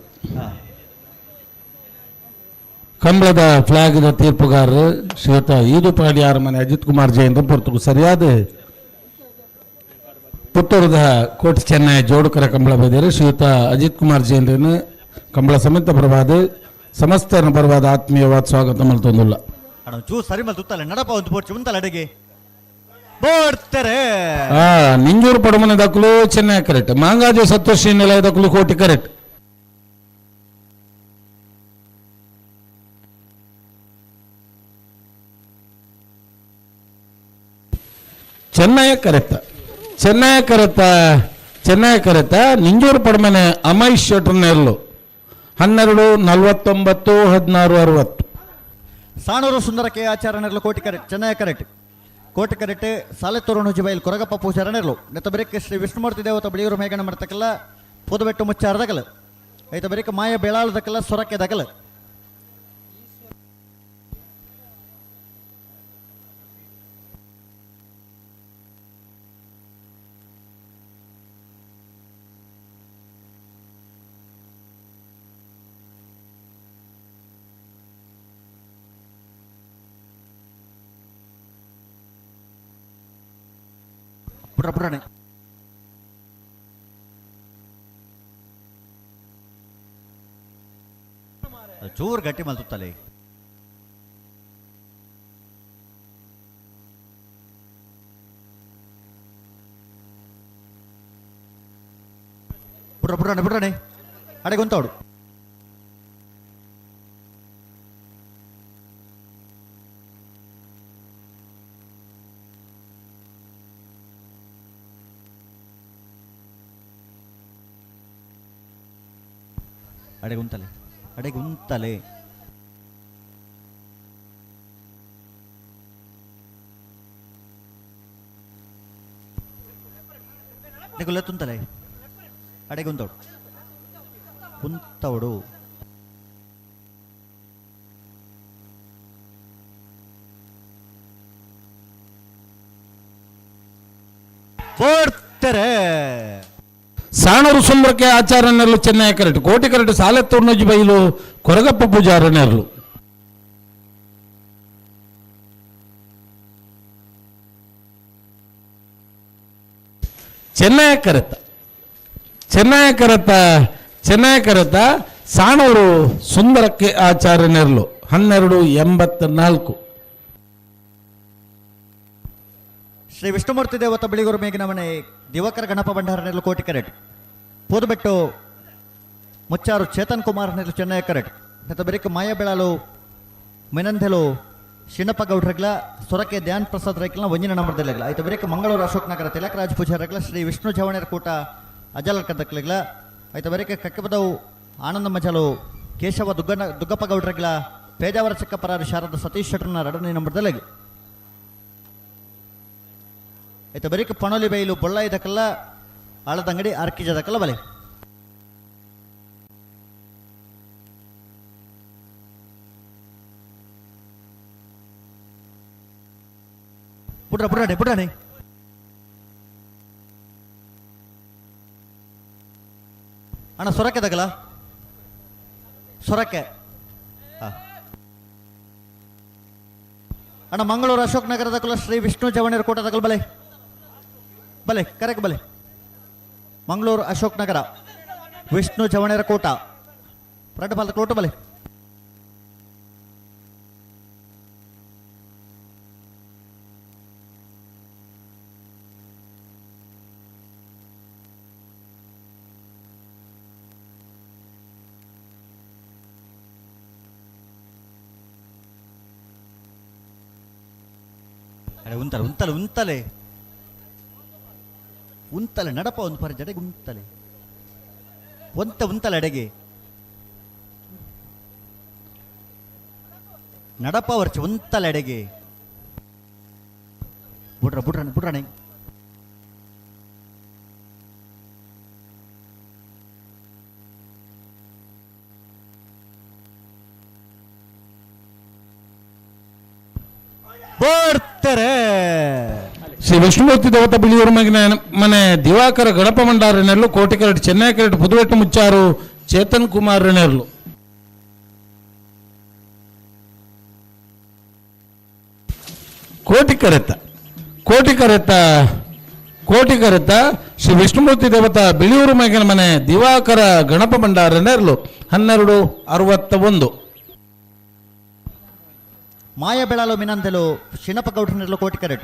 ಕಂಬಳದ ಫ್ಲಾಗ್ದ ತೀರ್ಪುಗಾರರು ಶ್ವೇತ ಈದುಪಾಡಿ ಮನೆ ಅಜಿತ್ ಕುಮಾರ್ ಜೈನ್ರು ಪೊರ್ತುಗು ಸರಿಯಾದ ಪುತ್ತೂರದ ಕೋಟೆ ಚೆನ್ನೈ ಜೋಡುಕರ ಕಂಬಳ ಬೈದರು ಶ್ರೀಯುತ ಅಜಿತ್ ಕುಮಾರ್ ಜೈನ್ರನ್ನು ಕಂಬಳ ಸಮೇತ ಪರವಾದ ಸಮಸ್ತರನ ಪರವಾದ ಆತ್ಮೀಯವಾದ ಸ್ವಾಗತ ಮಲ್ತೊಂದುಲ್ಲ. ಅಣ್ಣ ಚೂ ಸರಿ ಮಲ್ ತುತ್ತಲ್ಲ ನಡಪ ಒಂದು ಪೋರ್ಚು ಉಂತಲ್ಲ ಅಡಿಗೆ ಬೋಡ್ತಾರೆ. ನಿಂಜೂರು ಪಡಮನೆ ದಕ್ಕಲು ಚೆನ್ನೈ ಕರೆಕ್ಟ್, ಮಾಂಗಾಜೆ ಸತ್ಯಶ್ರೀ ನಿಲಯ ದಕ್ಕಲು ಕೋಟಿ ಕರೆಕ್ಟ್. ಚೆನ್ನೈ ಕರೆಕ್ಟ್, ಚೆನ್ನೈ ಕರೆತ ಚೆನ್ನೈ ಕರೆತ ನಿಂಜೂರು ಪಡಮನೆ ಅಮೈಶ್ ಶೆಟ್ರ್ ನೆರಳು 12:49 16:60. ಸಾಣೂರು ಸುಂದರ ಕೆ ಆಚಾರ ನೆರಳು ಕೋಟಿ ಕರೆಕ್ಟ್, ಚೆನ್ನೈ ಕರೆಕ್ಟ್, ಕೋಟಿ ಕರೆಕ್ಟ್. ಸಾಲೆತ್ತೂರು ನುಜಿಬೈಲ್ ಕೊರಗಪ್ಪ ಪೂಜಾರ ನೆರಳು ನೆತ್ತ ಬರೀಕ್ ಶ್ರೀ ವಿಷ್ಣುಮೂರ್ತಿ ದೇವತ ಬಿಳಿಯೂರು ಮೇಘಣ ಮಾಡ್ತಕ್ಕಲ್ಲ ಪೂದಬೆಟ್ಟು ಮುಚ್ಚಾರದಗಲ ಐತ ಬರೀಕ್ ಮಾಯ ಬೇಳಾಳದಕ್ಕಲ್ಲ ಸೊರಕೆ ದಗಲ. ಪುಟ್ರ ಪುಟ್ರನೆ ಚೂರು ಗಟ್ಟಿ ಮಲ್ತುತ್ತಲೆ. ಪುಟ್ರ ಪುಟ್ರನೆ ಪುಟ್ರನೆ ಅಡೆಗೊಂತವಡು. ಅಡೆಗುಂತಲೆ ಅಡೆಗುಂತಲೆ. ಅಡೆಗುಲ್ಲ ತುಂತಲೆ ಅಡೆಗುಂತವಡು ಕುಂತವಡು. ಬೋಡ್ತಾರೆ. ಸಾಣೂರು ಸುಂದರಕ್ಕೆ ಆಚಾರ ನೆರಳು ಚೆನ್ನೈ ಕರೆಕ್ಟ್, ಕೋಟಿ ಕರೆಕ್ಟ್. ಸಾಲೆತ್ತೂರು ಬೈಲು ಕೊರಗಪ್ಪ ಪೂಜಾರ ನೆರಳು. ಚೆನ್ನೈ ಕರೆತ ಚೆನ್ನೈ ಕರೆತ ಚೆನ್ನೈ ಕರೆತ ಸಾಣೂರು ಸುಂದರಕ್ಕೆ ಆಚಾರ ನೆರಳು 12:84. ಶ್ರೀ ವಿಷ್ಣುಮೂರ್ತಿ ದೇವತ ಬಿಳಿಗೂರು ಮೇಗಿನ ಮನೆ ದಿವಾಕರ ಗಣಪ ಭಂಡಾರ ನೆರಳು ಕೋಟಿ ಕರೆಕ್ಟ್, ಪೂದಬೆಟ್ಟು ಮುಚ್ಚಾರು ಚೇತನ್ ಕುಮಾರ್ ನೆರಳು ಚೆನ್ನೈ ಕರೆಕ್ಟ್. ನೆತ್ತ ಬರೀಕ್ ಮಾಯ ಬೆಳಲು ಮೆನಂದೆಲು ಶಿಣಪ್ಪ ಗೌಡ್ರಗ್ಲ ಸೊರಕೆ ಧ್ಯಾನ್ ಪ್ರಸಾದ್ ರೈಕ್ಲ ಒಂಜಿನ ನಂಬರ್ದಲ್ಲೆಗ್ಲ ಆಯ್ತು. ಬರೀಕ್ ಮಂಗಳೂರು ಅಶೋಕ್ ನಗರ ತಿಲಕರಾಜ್ ಪೂಜಾರಗ್ಲ ಶ್ರೀ ವಿಷ್ಣು ಚವಣೆರ ಕೂಟ ಅಜಲಕದಕ್ಲೆಗ್ಲ ಆಯ್ತು. ಬರೀಕ್ ಕಕ್ಕೆಬದವು ಆನಂದ ಮಜಲು ಕೇಶವ ದುಗ್ಗಪ್ಪ ಗೌಡ್ರಗ್ಲ ಪೇಜಾವರ ಚಿಕ್ಕಪ್ಪರಾರು ಶಾರದ ಸತೀಶ್ ಶೆಟ್ಟರ್ನ ಎರಡನೇ ನಂಬರ್ದಲ್ಲೆಗ್ ಆಯ್ತು. ಬರೀಕ್ ಪಣೋಲಿ ಬೈಲು ಬೊಳ್ಳಾಯ್ದಕ್ಕಲ್ಲ ಆಳದಂಗಡಿ ಅರ್ಕಿಜದಕ್ಕಲ್ಲ ಬಲೆ. ಪುಟ್ರ ಪುಟ್ರಾಣೆ ಪುಟ್ರಾಣೆ ಅಣ್ಣ ಸೊರಕೆ ತಗಲ ಸೊರಕೆ. ಅಣ್ಣ ಮಂಗಳೂರು ಅಶೋಕ್ ನಗರದ ಕುಲ ಶ್ರೀ ವಿಷ್ಣು ಚವಣೇರ್ ಕೋಟ ತಗಲ್ ಬಲೆ ಬಲೆ ಕರೆಕ್ ಬಲೆ. ಮಂಗಳೂರು ಅಶೋಕ್ ನಗರ ವಿಷ್ಣು ಚವಣೇರ ಕೋಟ ಫ್ರಂಟ್ ಬಾಲ್ ಕೋಟ ಬಲೆ. ಅರೆ ಉಂತಲೆ ಉಂತಲೆ ಉಂತಲೆ ಉಂತಲೆ ನಡಪ ಒಂದು ಪರ ಜಡೆಗೆ ಉಂತಲೆ ಒಂತ ಉಂತಲೆ ಅಡೆಗೆ ನಡಪ ವರ್ಚ ಉಂತಲೆ ಅಡೆಗೆ ಬುಡ್ರ ಬುಡ್ರಣ ಬುಡ್ರಣೆ ಬರ್ತಾರೆ. ಶ್ರೀ ವಿಷ್ಣುಮೂರ್ತಿ ದೇವತ ಬಿಳಿಯೂರು ಮಗನ ಮನೆ ದಿವಾಕರ ಗಣಪ ಮಂಡಾರನೆರಲು ಕೋಟಿಕರಟ್ ಚೆನ್ನೈ ಕರಟ್ ಪುದುವೆಟ್ಟು ಮುಚ್ಚಾರು ಚೇತನ್ ಕುಮಾರ್ ನೆರಲು. ಕೋಟಿ ಕರೆತ ಕೋಟಿ ಕರೆತ ಕೋಟಿ ಕರೆತ ಶ್ರೀ ವಿಷ್ಣುಮೂರ್ತಿ ದೇವತಾ ಬಿಳಿಯೂರು ಮಗನ ಮನೆ ದಿವಾಕರ ಗಣಪ ಭಂಡಾರ ನೆರಲು 12:61. ಮಾಯ ಬೆಳಲು ಮಿನಂದೆಲು ಶಿಣಪ್ಪ ಗೌಡ್ರನೆರಲು ಕೋಟಿ ಕರೆಟ್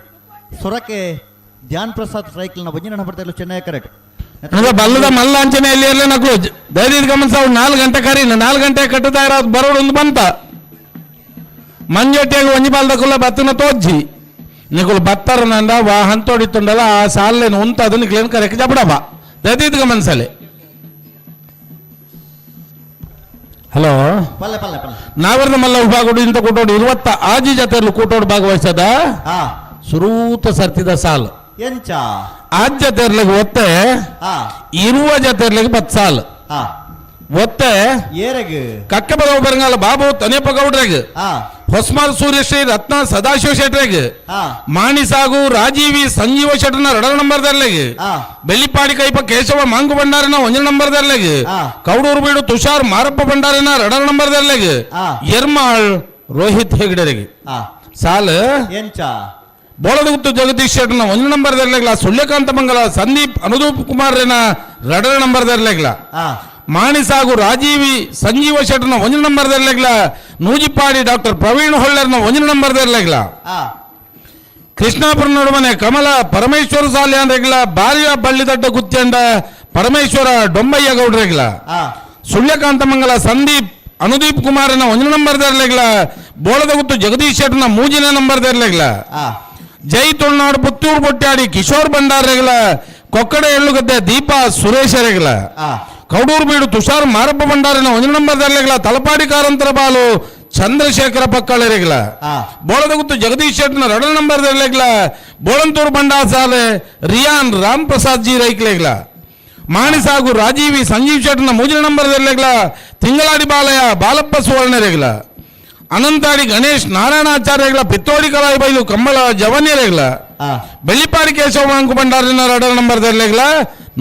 ಸೊರಕೆ ಧ್ಯಾನ್ ಪ್ರಸಾದ್ ಸೈಕಲ್ನ ಒಂಜಿನ ಬರ್ತಾಯಿಲ್ಲ ಚೆನ್ನೈ ಕರೆಟ್ ಬಲ್ಲದ ಮಲ್ಲ ಅಂಚನೆ ಎಲ್ಲಿ ನಕ್ಲು ಧೈರ್ಯದ ಗಮನಿಸ 4 ಗಂಟೆ ಕರೀ 4 ಗಂಟೆ ಕಟ್ಟುತ್ತಾ ಇರೋದು ಬರೋಡು ಒಂದು ಬಂತ ಮಂಜೊಟ್ಟಿಯಾಗಿ ಒಂಜಿ ಬಾಲ್ದಕ್ಕುಲ್ಲ ಬತ್ತನ ತೋಜ್ಜಿ ನಿಕುಲು ಬತ್ತರ ನಂದ ವಾ ಹಂತೋಡಿತ್ತುಂಡಲ್ಲ ಆ ಸಾಲೇನು ಉಂತ ಅದನ್ನ ಕ್ಲೀನ್ ಕರೆಕ್ ಜಬಡಬ ದಯದೀದ್ ಗಮನಿಸಲೆ. ಹಲೋ ಪಲ್ಲೆ ಪಲ್ಲೆ ಪಲ್ಲೆ ನಾವರ್ದ ಮಲ್ಲ ವಿಭಾಗಡು ಇಂತ ಕೂಟೋಡು 26 ಜೊತೆಯಲ್ಲಿ ಕೂಟೋಡು ಭಾಗವಹಿಸದ ಸುರೂತ ಸರ್ತಿದ ಸಾಲು ಎಂಚ ಆಜ್ ಜೊತೆರ್ಲಿಗೆ ಒತ್ತೆ ಇರುವ ಜೊತೆರ್ಲಿಗೆ 10 ಸಾಲು ಒತ್ತೆ ಏರೆಗ್ ಕಕ್ಕೆ ಬದವ ಬರಂಗಾಲ ಬಾಬು ತನೇಪ ಗೌಡ್ರೆಗ್ ಹೊಸ್ಮಾರ್ ಸೂರ್ಯಶ್ರೀ ರತ್ನ Sadashiva ಶೆಟ್ರೆಗ್ ಮಾಣಿಸಾಗು Rajeevi Sanjeeva ಶೆಟ್ರನ 2 number ದರ್ಲೆಗ್ Bellipadi Kaipa Keshava ಮಾಂಗು ಭಂಡಾರಿನ 1 number ದರ್ಲೆಗ್ Kaudur Beedu Tushar Marappa ಭಂಡಾರಿನ 2 number ದರ್ಲೆಗ್ Ermal Rohit ಹೆಗ್ಡರಿಗೆ ಸಾಲ್ ಎಂಚ ಬೋಳದಗುತ್ತು ಜಗದೀಶ್ ಶೆಟ್ರನ 1 ನಂಬರ್ ದರ್ಲೆಗ್ಲ ಸುಳ್ಯಕಾಂತ ಮಂಗಲ ಸಂದೀಪ್ ಅನುದೂಪ್ ಕುಮಾರ್ನ 2 ನಂಬರ್ ದರ್ಲೆಗ್ಲ ಮಾಣಿಸಾಗು ರಾಜೀವಿ ಸಂಜೀವ ಶೆಟ್ರನ 1 ನಂಬರ್ ದರ್ಲೆಗ್ಲ ನೂಜಿಪಾಡಿ ಡಾಕ್ಟರ್ ಪ್ರವೀಣ್ ಹೊಳ್ಳರ್ನ 1 ನಂಬರ್ ದರ್ಲೆಗ್ಲ ಕೃಷ್ಣಾಪುರ ನಡುಮನೆ ಕಮಲ ಪರಮೇಶ್ವರ ಸಾಲ್ಯಾನ್ರೆಗ್ಲ ಬಾರ್ಯ ಬಳ್ಳಿದಡ್ಡ ಗುತ್ತಿಯಂಡ ಪರಮೇಶ್ವರ ಡೊಂಬಯ್ಯ ಗೌಡ್ರೆಗ್ಲ ಸುಳ್ಯಕಾಂತ ಮಂಗಲ ಸಂದೀಪ್ ಅನುದೀಪ್ ಕುಮಾರನ 1 ನಂಬರ್ ದರ್ಲೆಗ್ಲ ಬೋಳದಗುತ್ತು ಜಗದೀಶ್ ಶೆಟ್ರನ 3ನೇ ನಂಬರ್ ದರ್ಲೆಗ್ಲ ಜೈ ತುಳುನಾಡು ಪುತ್ತೂರು ಬೊಟ್ಟಾಡಿ ಕಿಶೋರ್ ಭಂಡಾರ್ರೆಗ್ಲ ಕೊಕ್ಕಡೆ ಎಳ್ಳುಗದ್ದೆ ದೀಪಾ ಸುರೇಶರೆಗ್ಲ ಕೌಡೂರು ಬೀಡು ತುಷಾರ್ ಮಾರಪ್ಪ ಭಂಡಾರಿನ 1 ನಂಬರ್ ದರ್ಲೆಗ್ಲ ತಲಪಾಡಿ ಕಾರಂತರ ಬಾಲು ಚಂದ್ರಶೇಖರ ಪಕ್ಕಳೆರೆಗ್ಲ ಬೋಳದಗುತ್ತು ಜಗದೀಶ್ ಶೆಟ್ನ 2 ನಂಬರ್ ದರ್ಲೆಗ್ಲ ಬೋಳಂತೂರು ಬಂಡಾಸಾಲೆ ರಿಯಾನ್ ರಾಮ್ ಪ್ರಸಾದ್ ಜಿ ರೈಕ್ಲೆಗ್ಲ ಮಾಣಿಸಾಗು ರಾಜೀವಿ ಸಂಜೀವ್ ಶೆಟ್ನ 3 ನಂಬರ್ ದರ್ಲೆಗ್ಲ ತಿಂಗಳಾಡಿ ಬಾಲಯ ಬಾಲಪ್ಪ ಸುವರ್ಣರೆಗ್ಲ ಅನಂತಾಡಿ ಗಣೇಶ್ ನಾರಾಯಣಾಚಾರ್ಯಗಳ ಪಿತ್ತೋಡಿ ಕಲಾಯಿ ಬೈಲು ಕಂಬಳ ಜವನ್ಯರೆಗ್ಲ ಬೆಳ್ಳಿಪಾಡಿ ಕೇಶವ ಮಾಂಕು ಭಂಡಾರಿನ 2 ನಂಬರ್ ದರ್ಲೆಗ್ಲ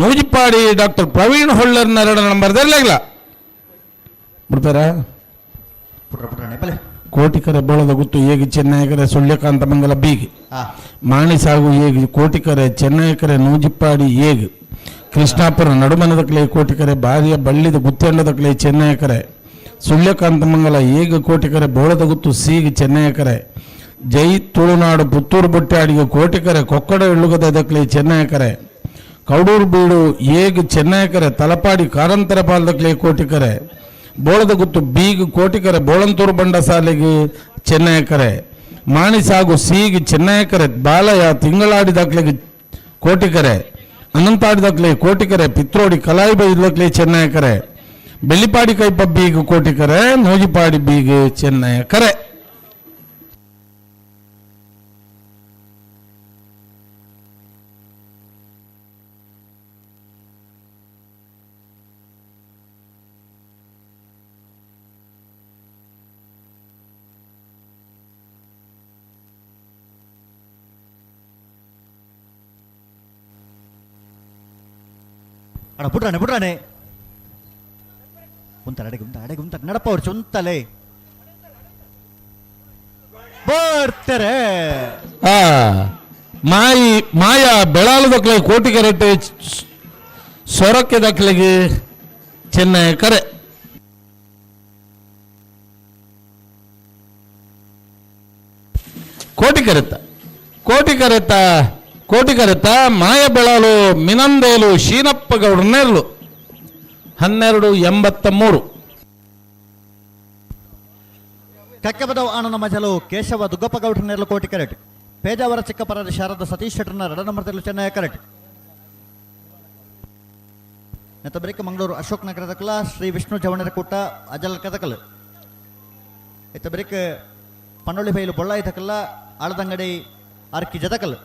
ನೂಜಿಪಾಡಿ ಡಾಕ್ಟರ್ ಪ್ರವೀಣ್ ಹೊಳ್ಳರ್ನ 2 ನಂಬರ್ ದರ್ಲೆಗ್ಲ ಬಿಡ್ತಾರ ಕೋಟಿಕರೆ ಬೋಳದ ಗುತ್ತು ಏಗಿ ಚೆನ್ನೈಕರೆ ಸುಳ್ಯಕಾಂತ ಮಂಗಲ ಬೀಗಿ ಮಾಣಿಸಾಗು ಏಗಿ ಕೋಟಿಕರೆ ಚೆನ್ನೈಕರೆ ನೂಜಿಪ್ಪಾಡಿ ಏಗು ಕೃಷ್ಣಾಪುರ ನಡುಮನದಕ್ಲೆ ಕೋಟಿಕರೆ ಬಾರಿಯ ಬಳ್ಳಿದ ಗುತ್ತಂಡದಕ್ಲೆ ಚೆನ್ನೈಕರೆ ಸುಳ್ಯಕಾಂತ ಮಂಗಲ ಏಗ ಕೋಟಿಕರೆ ಬೋಳದ ಗುತ್ತು ಸೀಗಿ ಚೆನ್ನೈಕರೆ ಜೈ ತುಳುನಾಡು ಪುತ್ತೂರು ಬೊಟ್ಟಾಡಿಗೆ ಕೋಟಿಕರೆ ಕೊಕ್ಕಡ ಎಳ್ಳುಗದಕ್ಲೆ ಚೆನ್ನೈಕರೆ ಕೌಡೂರು ಬೀಡು ಏಗ್ ಚೆನ್ನೈಕರೆ ತಲಪಾಡಿ ಕಾರಂತರ ಪಾಲದಕ್ಲೆ ಕೋಟಿಕರೆ ಬೋಳದ ಗುತ್ತು ಬೀಗ್ ಕೋಟಿಕರೆ ಬೋಳಂತೂರು ಬಂಡಸಾಲೆಗೆ ಚೆನ್ನೈಕರೆ ಮಾಣಿಸಾಗು ಸೀಗಿ ಚೆನ್ನೈಕರೆ ಬಾಲಯ ತಿಂಗಳಾಡಿದಾಕ್ಲೆಗೆ ಕೋಟಿಕರೆ ಅನಂತಾಡಿದಾಕ್ಲೆ ಕೋಟಿಕರೆ ಪಿತ್ರೋಡಿ ಕಲಾಯಿ ಬೈದಕ್ಲೆ ಚೆನ್ನೈಕರೆ ಬೆಳ್ಳಿಪಾಡಿ ಕೈಪ ಬೀಗ್ ಕೋಟಿಕರೆ ನೂಜಿಪಾಡಿ ಬೀಗ್ ಚೆನ್ನೈಕರೆ. ಅಡ ಬುಡ್ರಾಣೆ ಬುಡ್ರಾಣೆ ಉಂತಾರೆ ಅಡೆಗೆ ಉಂತಾರೆ ಅಡೆಗೆ ಉಂತಾರೆ ನಡಪ ಅವ್ರು ಚುಂತಲೆ ಬರ್ತಾರೆ. ಮಾಯಿ ಮಾಯ ಬೆಳಾಲದಕ್ಲೆ ಕೋಟಿ ಕರೆಟೆ ಸೊರಕೆ ದಕ್ಲೆಗೆ ಚೆನ್ನೈ ಕರೆ. ಕೋಟಿ ಕರೆತ ಕೋಟಿ ಕರೆತ ಕೋಟಿ ಕರೆತ ಮಾಯ ಬೆಳಾಲು ಮಿನಂದೇಲು ಶೀನಪ್ಪ ಗೌಡ್ರ ನೆರಳು 12:83. ಕಕ್ಕೆಬದವ್ ಆನಂದ ಮಜಲು ಕೇಶವ ದುಗ್ಗಪ್ಪ ಗೌಡ್ರ ನೆರಳು ಕೋಟಿ ಕರೆಟ್. ಪೇಜಾವರ ಚಿಕ್ಕಪರ ಶಾರದ ಸತೀಶ್ ಶೆಟ್ಟರ್ನ ರಡ ನಂಬರ್ ತೆರಲು ಚೆನ್ನೈ ಕರೆಕ್ಟ್. ನೆತ್ತ ಬಳಿಕ ಮಂಗಳೂರು ಅಶೋಕ್ ನಗರದ ಕಲ ಶ್ರೀ ವಿಷ್ಣು ಜವಣರ ಕೂಟ ಅಜಲ್ ಕದಕಲ್. ಇತ್ತ ಬಳಿಕ ಪನ್ನೊಳ್ಳಿ ಬೈಲು ಬೊಳ್ಳಾಯಿ ತಕಲ್ಲ ಆಳದಂಗಡಿ ಆರ್ಕಿ ಜದಕಲ್.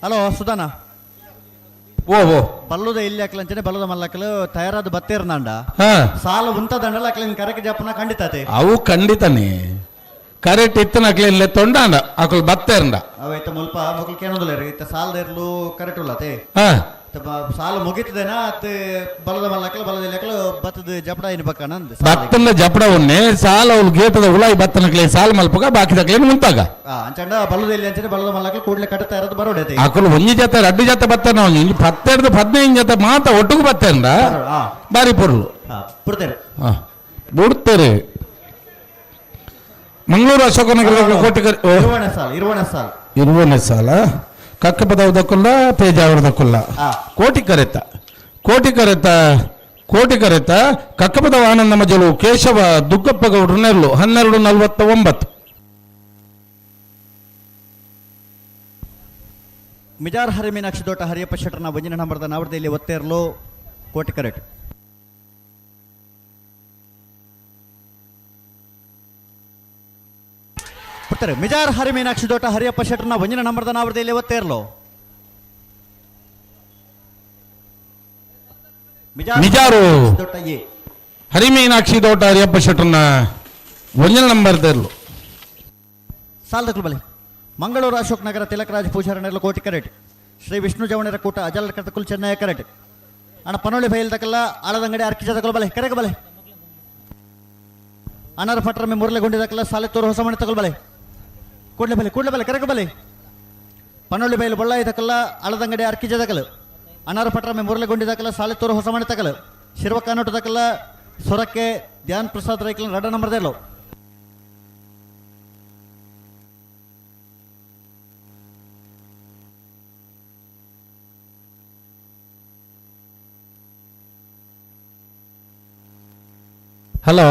ಹಲೋ ಸುಧಾನ. ಓ ಓ ಬಲ್ಲುದ ಇಲ್ಲಿ ಹಾಕಲಂಚನೆ ಬಲ್ಲದ ಮಲ್ಲಕಲು ತಯಾರಾದ ಬತ್ತೇರ್ನಾಂಡ ಸಾಲ ಉಂತದಂಡಲ ಅಕ್ಲಿನ ಕರೆಕ್ ಜಪನ ಖಂಡಿತತೆ. ಅವು ಖಂಡಿತನೇ ಕರೆಕ್ಟ್ ಇತ್ತನ ಅಕ್ಲಿನ ತೊಂಡಾಂಡ ಅಕಲ್ ಬತ್ತೇರ್ಂಡ. ಅವ ಇತ್ತ ಮುಲ್ಪ ಮೊಕಲ್ ಕೇನೋದಲ್ಲ ಇತ್ತ ಸಾಲದ ಇರ್ಲು ಕರೆಕ್ಟ್ ಉಲ್ಲತೆ. ಸಾಲ ಮುಗಿತದೇನಾ ಅತ್ ಬಲದ ಮಲ್ಲಕಲು ಬಲದ ಇಲ್ಲಿ ಬತ್ತದ ಜಪಡ ಇನ್ ಪಕ್ಕ ನಂದು ಬತ್ತನ ಜಪಡ ಉನ್ನೆ ಸಾಲ ಅವ್ಲು ಗೇಟದ ಉಲಾಯಿ ಬತ್ತನಕ್ಲೆ ಸಾಲ ಮಲ್ಪಗ ಬಾಕಿದಕ್ಲೆ ಮುಂತಾಗ. ಅಂಚಂಡ ಬಲದ ಇಲ್ಲಿ ಅಂಚನೆ ಬಲದ ಮಲ್ಲಕಲು ಕೂಡಲೇ ಕಟ್ಟ ತಯಾರದ ಬರೋಡೈತೆ. ಅಕಲು ಒಂಜಿ ಜೊತೆ ರಡ್ಡು ಜೊತೆ ಬತ್ತನ ಒಂಜಿ ಪತ್ತೆಡ್ದು 15 ಜೊತೆ ಮಾತ ಒಟ್ಟುಗು ಬತ್ತೇಂಡ ಬಾರಿ ಪೊರ್ಲು ಬಿಡ್ತೇರೆ ಬಿಡ್ತೇರೆ. ಮಂಗಳೂರು ಅಶೋಕನಗರದ ಕೋಟಿಗರ್ ಇರುವಣೆ ಸಾಲ ಇರುವಣೆ ಸಾಲ ಕಕ್ಕಪದವದಕ್ಕುಲ್ಲ ಪೇಜಾವರದಕ್ಕುಲ್ಲ ಕೋಟಿ ಕರೆತ ಕೋಟಿ ಕರೆತ ಕೋಟಿ ಕರೆತ ಕಕ್ಕಪದವ ಆನಂದ ಮಜಲು ಕೇಶವ ದುಗ್ಗಪ್ಪ ಗೌಡ್ರು ನೆರಳು 12:49. ಮಿಜಾರ್ ಹರಿ ಮೀನಾಕ್ಷಿ ದೋಟ ಹರಿಯಪ್ಪ ಶೆಟ್ಟರ್ನ ಒಂಜಿನ ನಂಬರ್ದ ನಾವರ್ದಲ್ಲಿ ಒತ್ತೇರ್ಲು ಕೋಟಿ ಕರೆಟ್. ಬಿಡ್ತಾರೆ ಮಿಜಾರ್ ಹರಿ ಮೀನಾಕ್ಷಿ ದೋಟ ಹರಿಯಪ್ಪ ಶೆಟ್ಟರ್ನ ಒಂಜಿನ ನಂಬರ್ದ ನಾವರ್ದಲ್ಲಿ ಒತ್ತೇರ್ಲು. ಮಿಜಾರು ಹರಿಮೀನಾಕ್ಷಿ ದೋಟ ಹರಿಯಪ್ಪ ಶೆಟ್ಟರ್ನ ಒಂಜಿನ ನಂಬರ್ ತೇರ್ಲು. ಸಾಲದಕ್ಕಲು ಬಲೆ ಮಂಗಳೂರು ಅಶೋಕ್ ನಗರ ತಿಲಕರಾಜ್ ಪೂಜಾರನೆಲ್ಲ ಕೋಟಿ ಕರೆಟ್. ಶ್ರೀ ವಿಷ್ಣು ಜವಣರ ಕೂಟ ಅಜಲ್ ಕರ್ತಕುಲ್ ಚೆನ್ನೈ ಕರೆಟ್. ಅಣ್ಣ ಪನೋಳಿ ಬೈಲ್ದಕಲ್ಲ ಆಳದಂಗಡಿ ಅರ್ಕಿಜದಕಲ್ ಬಲೆ ಕರೆಕ ಬಲೆ. ಅನಾರ ಫಟ್ರಮೆ ಮುರಳೆಗೊಂಡಿದಕಲ್ಲ ಸಾಲೆತ್ತೂರು ಹೊಸಮಣೆ ತಗೊಲ್ ಬಲೆ ಕೂಡಲೇ ಬಲೆ ಕೂಡಲೇ ಬಲೆ ಕರೆಕ ಬಲೆ. ಪನೋಳಿ ಬೈಲು ಬೊಳ್ಳಾಯಿ ತಕಲ್ಲ ಆಳದಂಗಡಿ ಅರ್ಕಿಜದಕಲ್. ಅನಾರ ಫಟ್ರಮೆ ಮುರಳೆಗೊಂಡಿದಕಲ್ಲ ಸಾಲೆತ್ತೂರು ಹೊಸಮಣೆ ತಕಲ್. ಶಿರ್ವಕಾನೋಟದಕಲ್ಲ ಸೊರಕ್ಕೆ ಧ್ಯಾನ್ ಪ್ರಸಾದ್ ರೈಕಲ್ ರಡ ನಂಬರ್ದೆಲ್ಲೋ. ಹಲೋ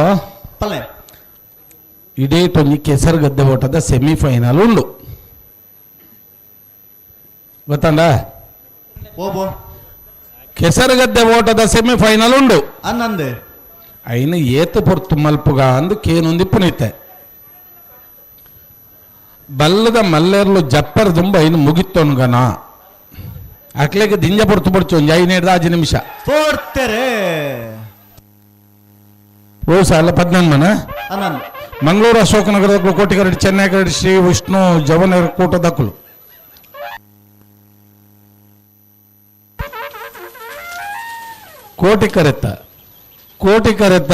ಪಲ್ಲೆ ಇಡೀ ತೊಂಜಿ ಕೆಸರುಗದ್ದೆ ಓಟದ ಸೆಮಿಫೈನಲ್ ಉಂಡು ಗೊತ್ತಂಡ? ಓಬೋ ಕೆಸರುಗದ್ದೆ ಓಟದ ಸೆಮಿಫೈನಲ್ ಉಂಡು ಅನ್ನಂದೆ ಐನ ಏತು ಪೊರ್ತು ಮಲ್ಪುಗ ಅಂದು ಕೇನೊಂದಿ ಪುನೀತೆ ಬಲ್ಲದ ಮಲ್ಲೇರ್ಲು ಜಪ್ಪರ್ ದುಂಬ ಐನು ಮುಗಿತ್ತೊನ್ಗನ ಅಕ್ಲೆಗೆ ದಿಂಜ ಪೊರ್ತು ಪೊರ್ಚು ಒಂಜಿ 5 ನಿಮಿಷ ಪೋರ್ತೆರೆ ಓ ಸಾಲ 14 ಮನ. ಮಂಗಳೂರು ಅಶೋಕನಗರದ ಕೋಟಿಗರಡಿ ಚೆನ್ನೈ ಕರಡಿ ಶ್ರೀ ವಿಷ್ಣು ಜವನರ ಕೂಟದಕ್ಕಲು ಕೋಟಿ ಕರೆತ ಕೋಟಿ ಕರೆತ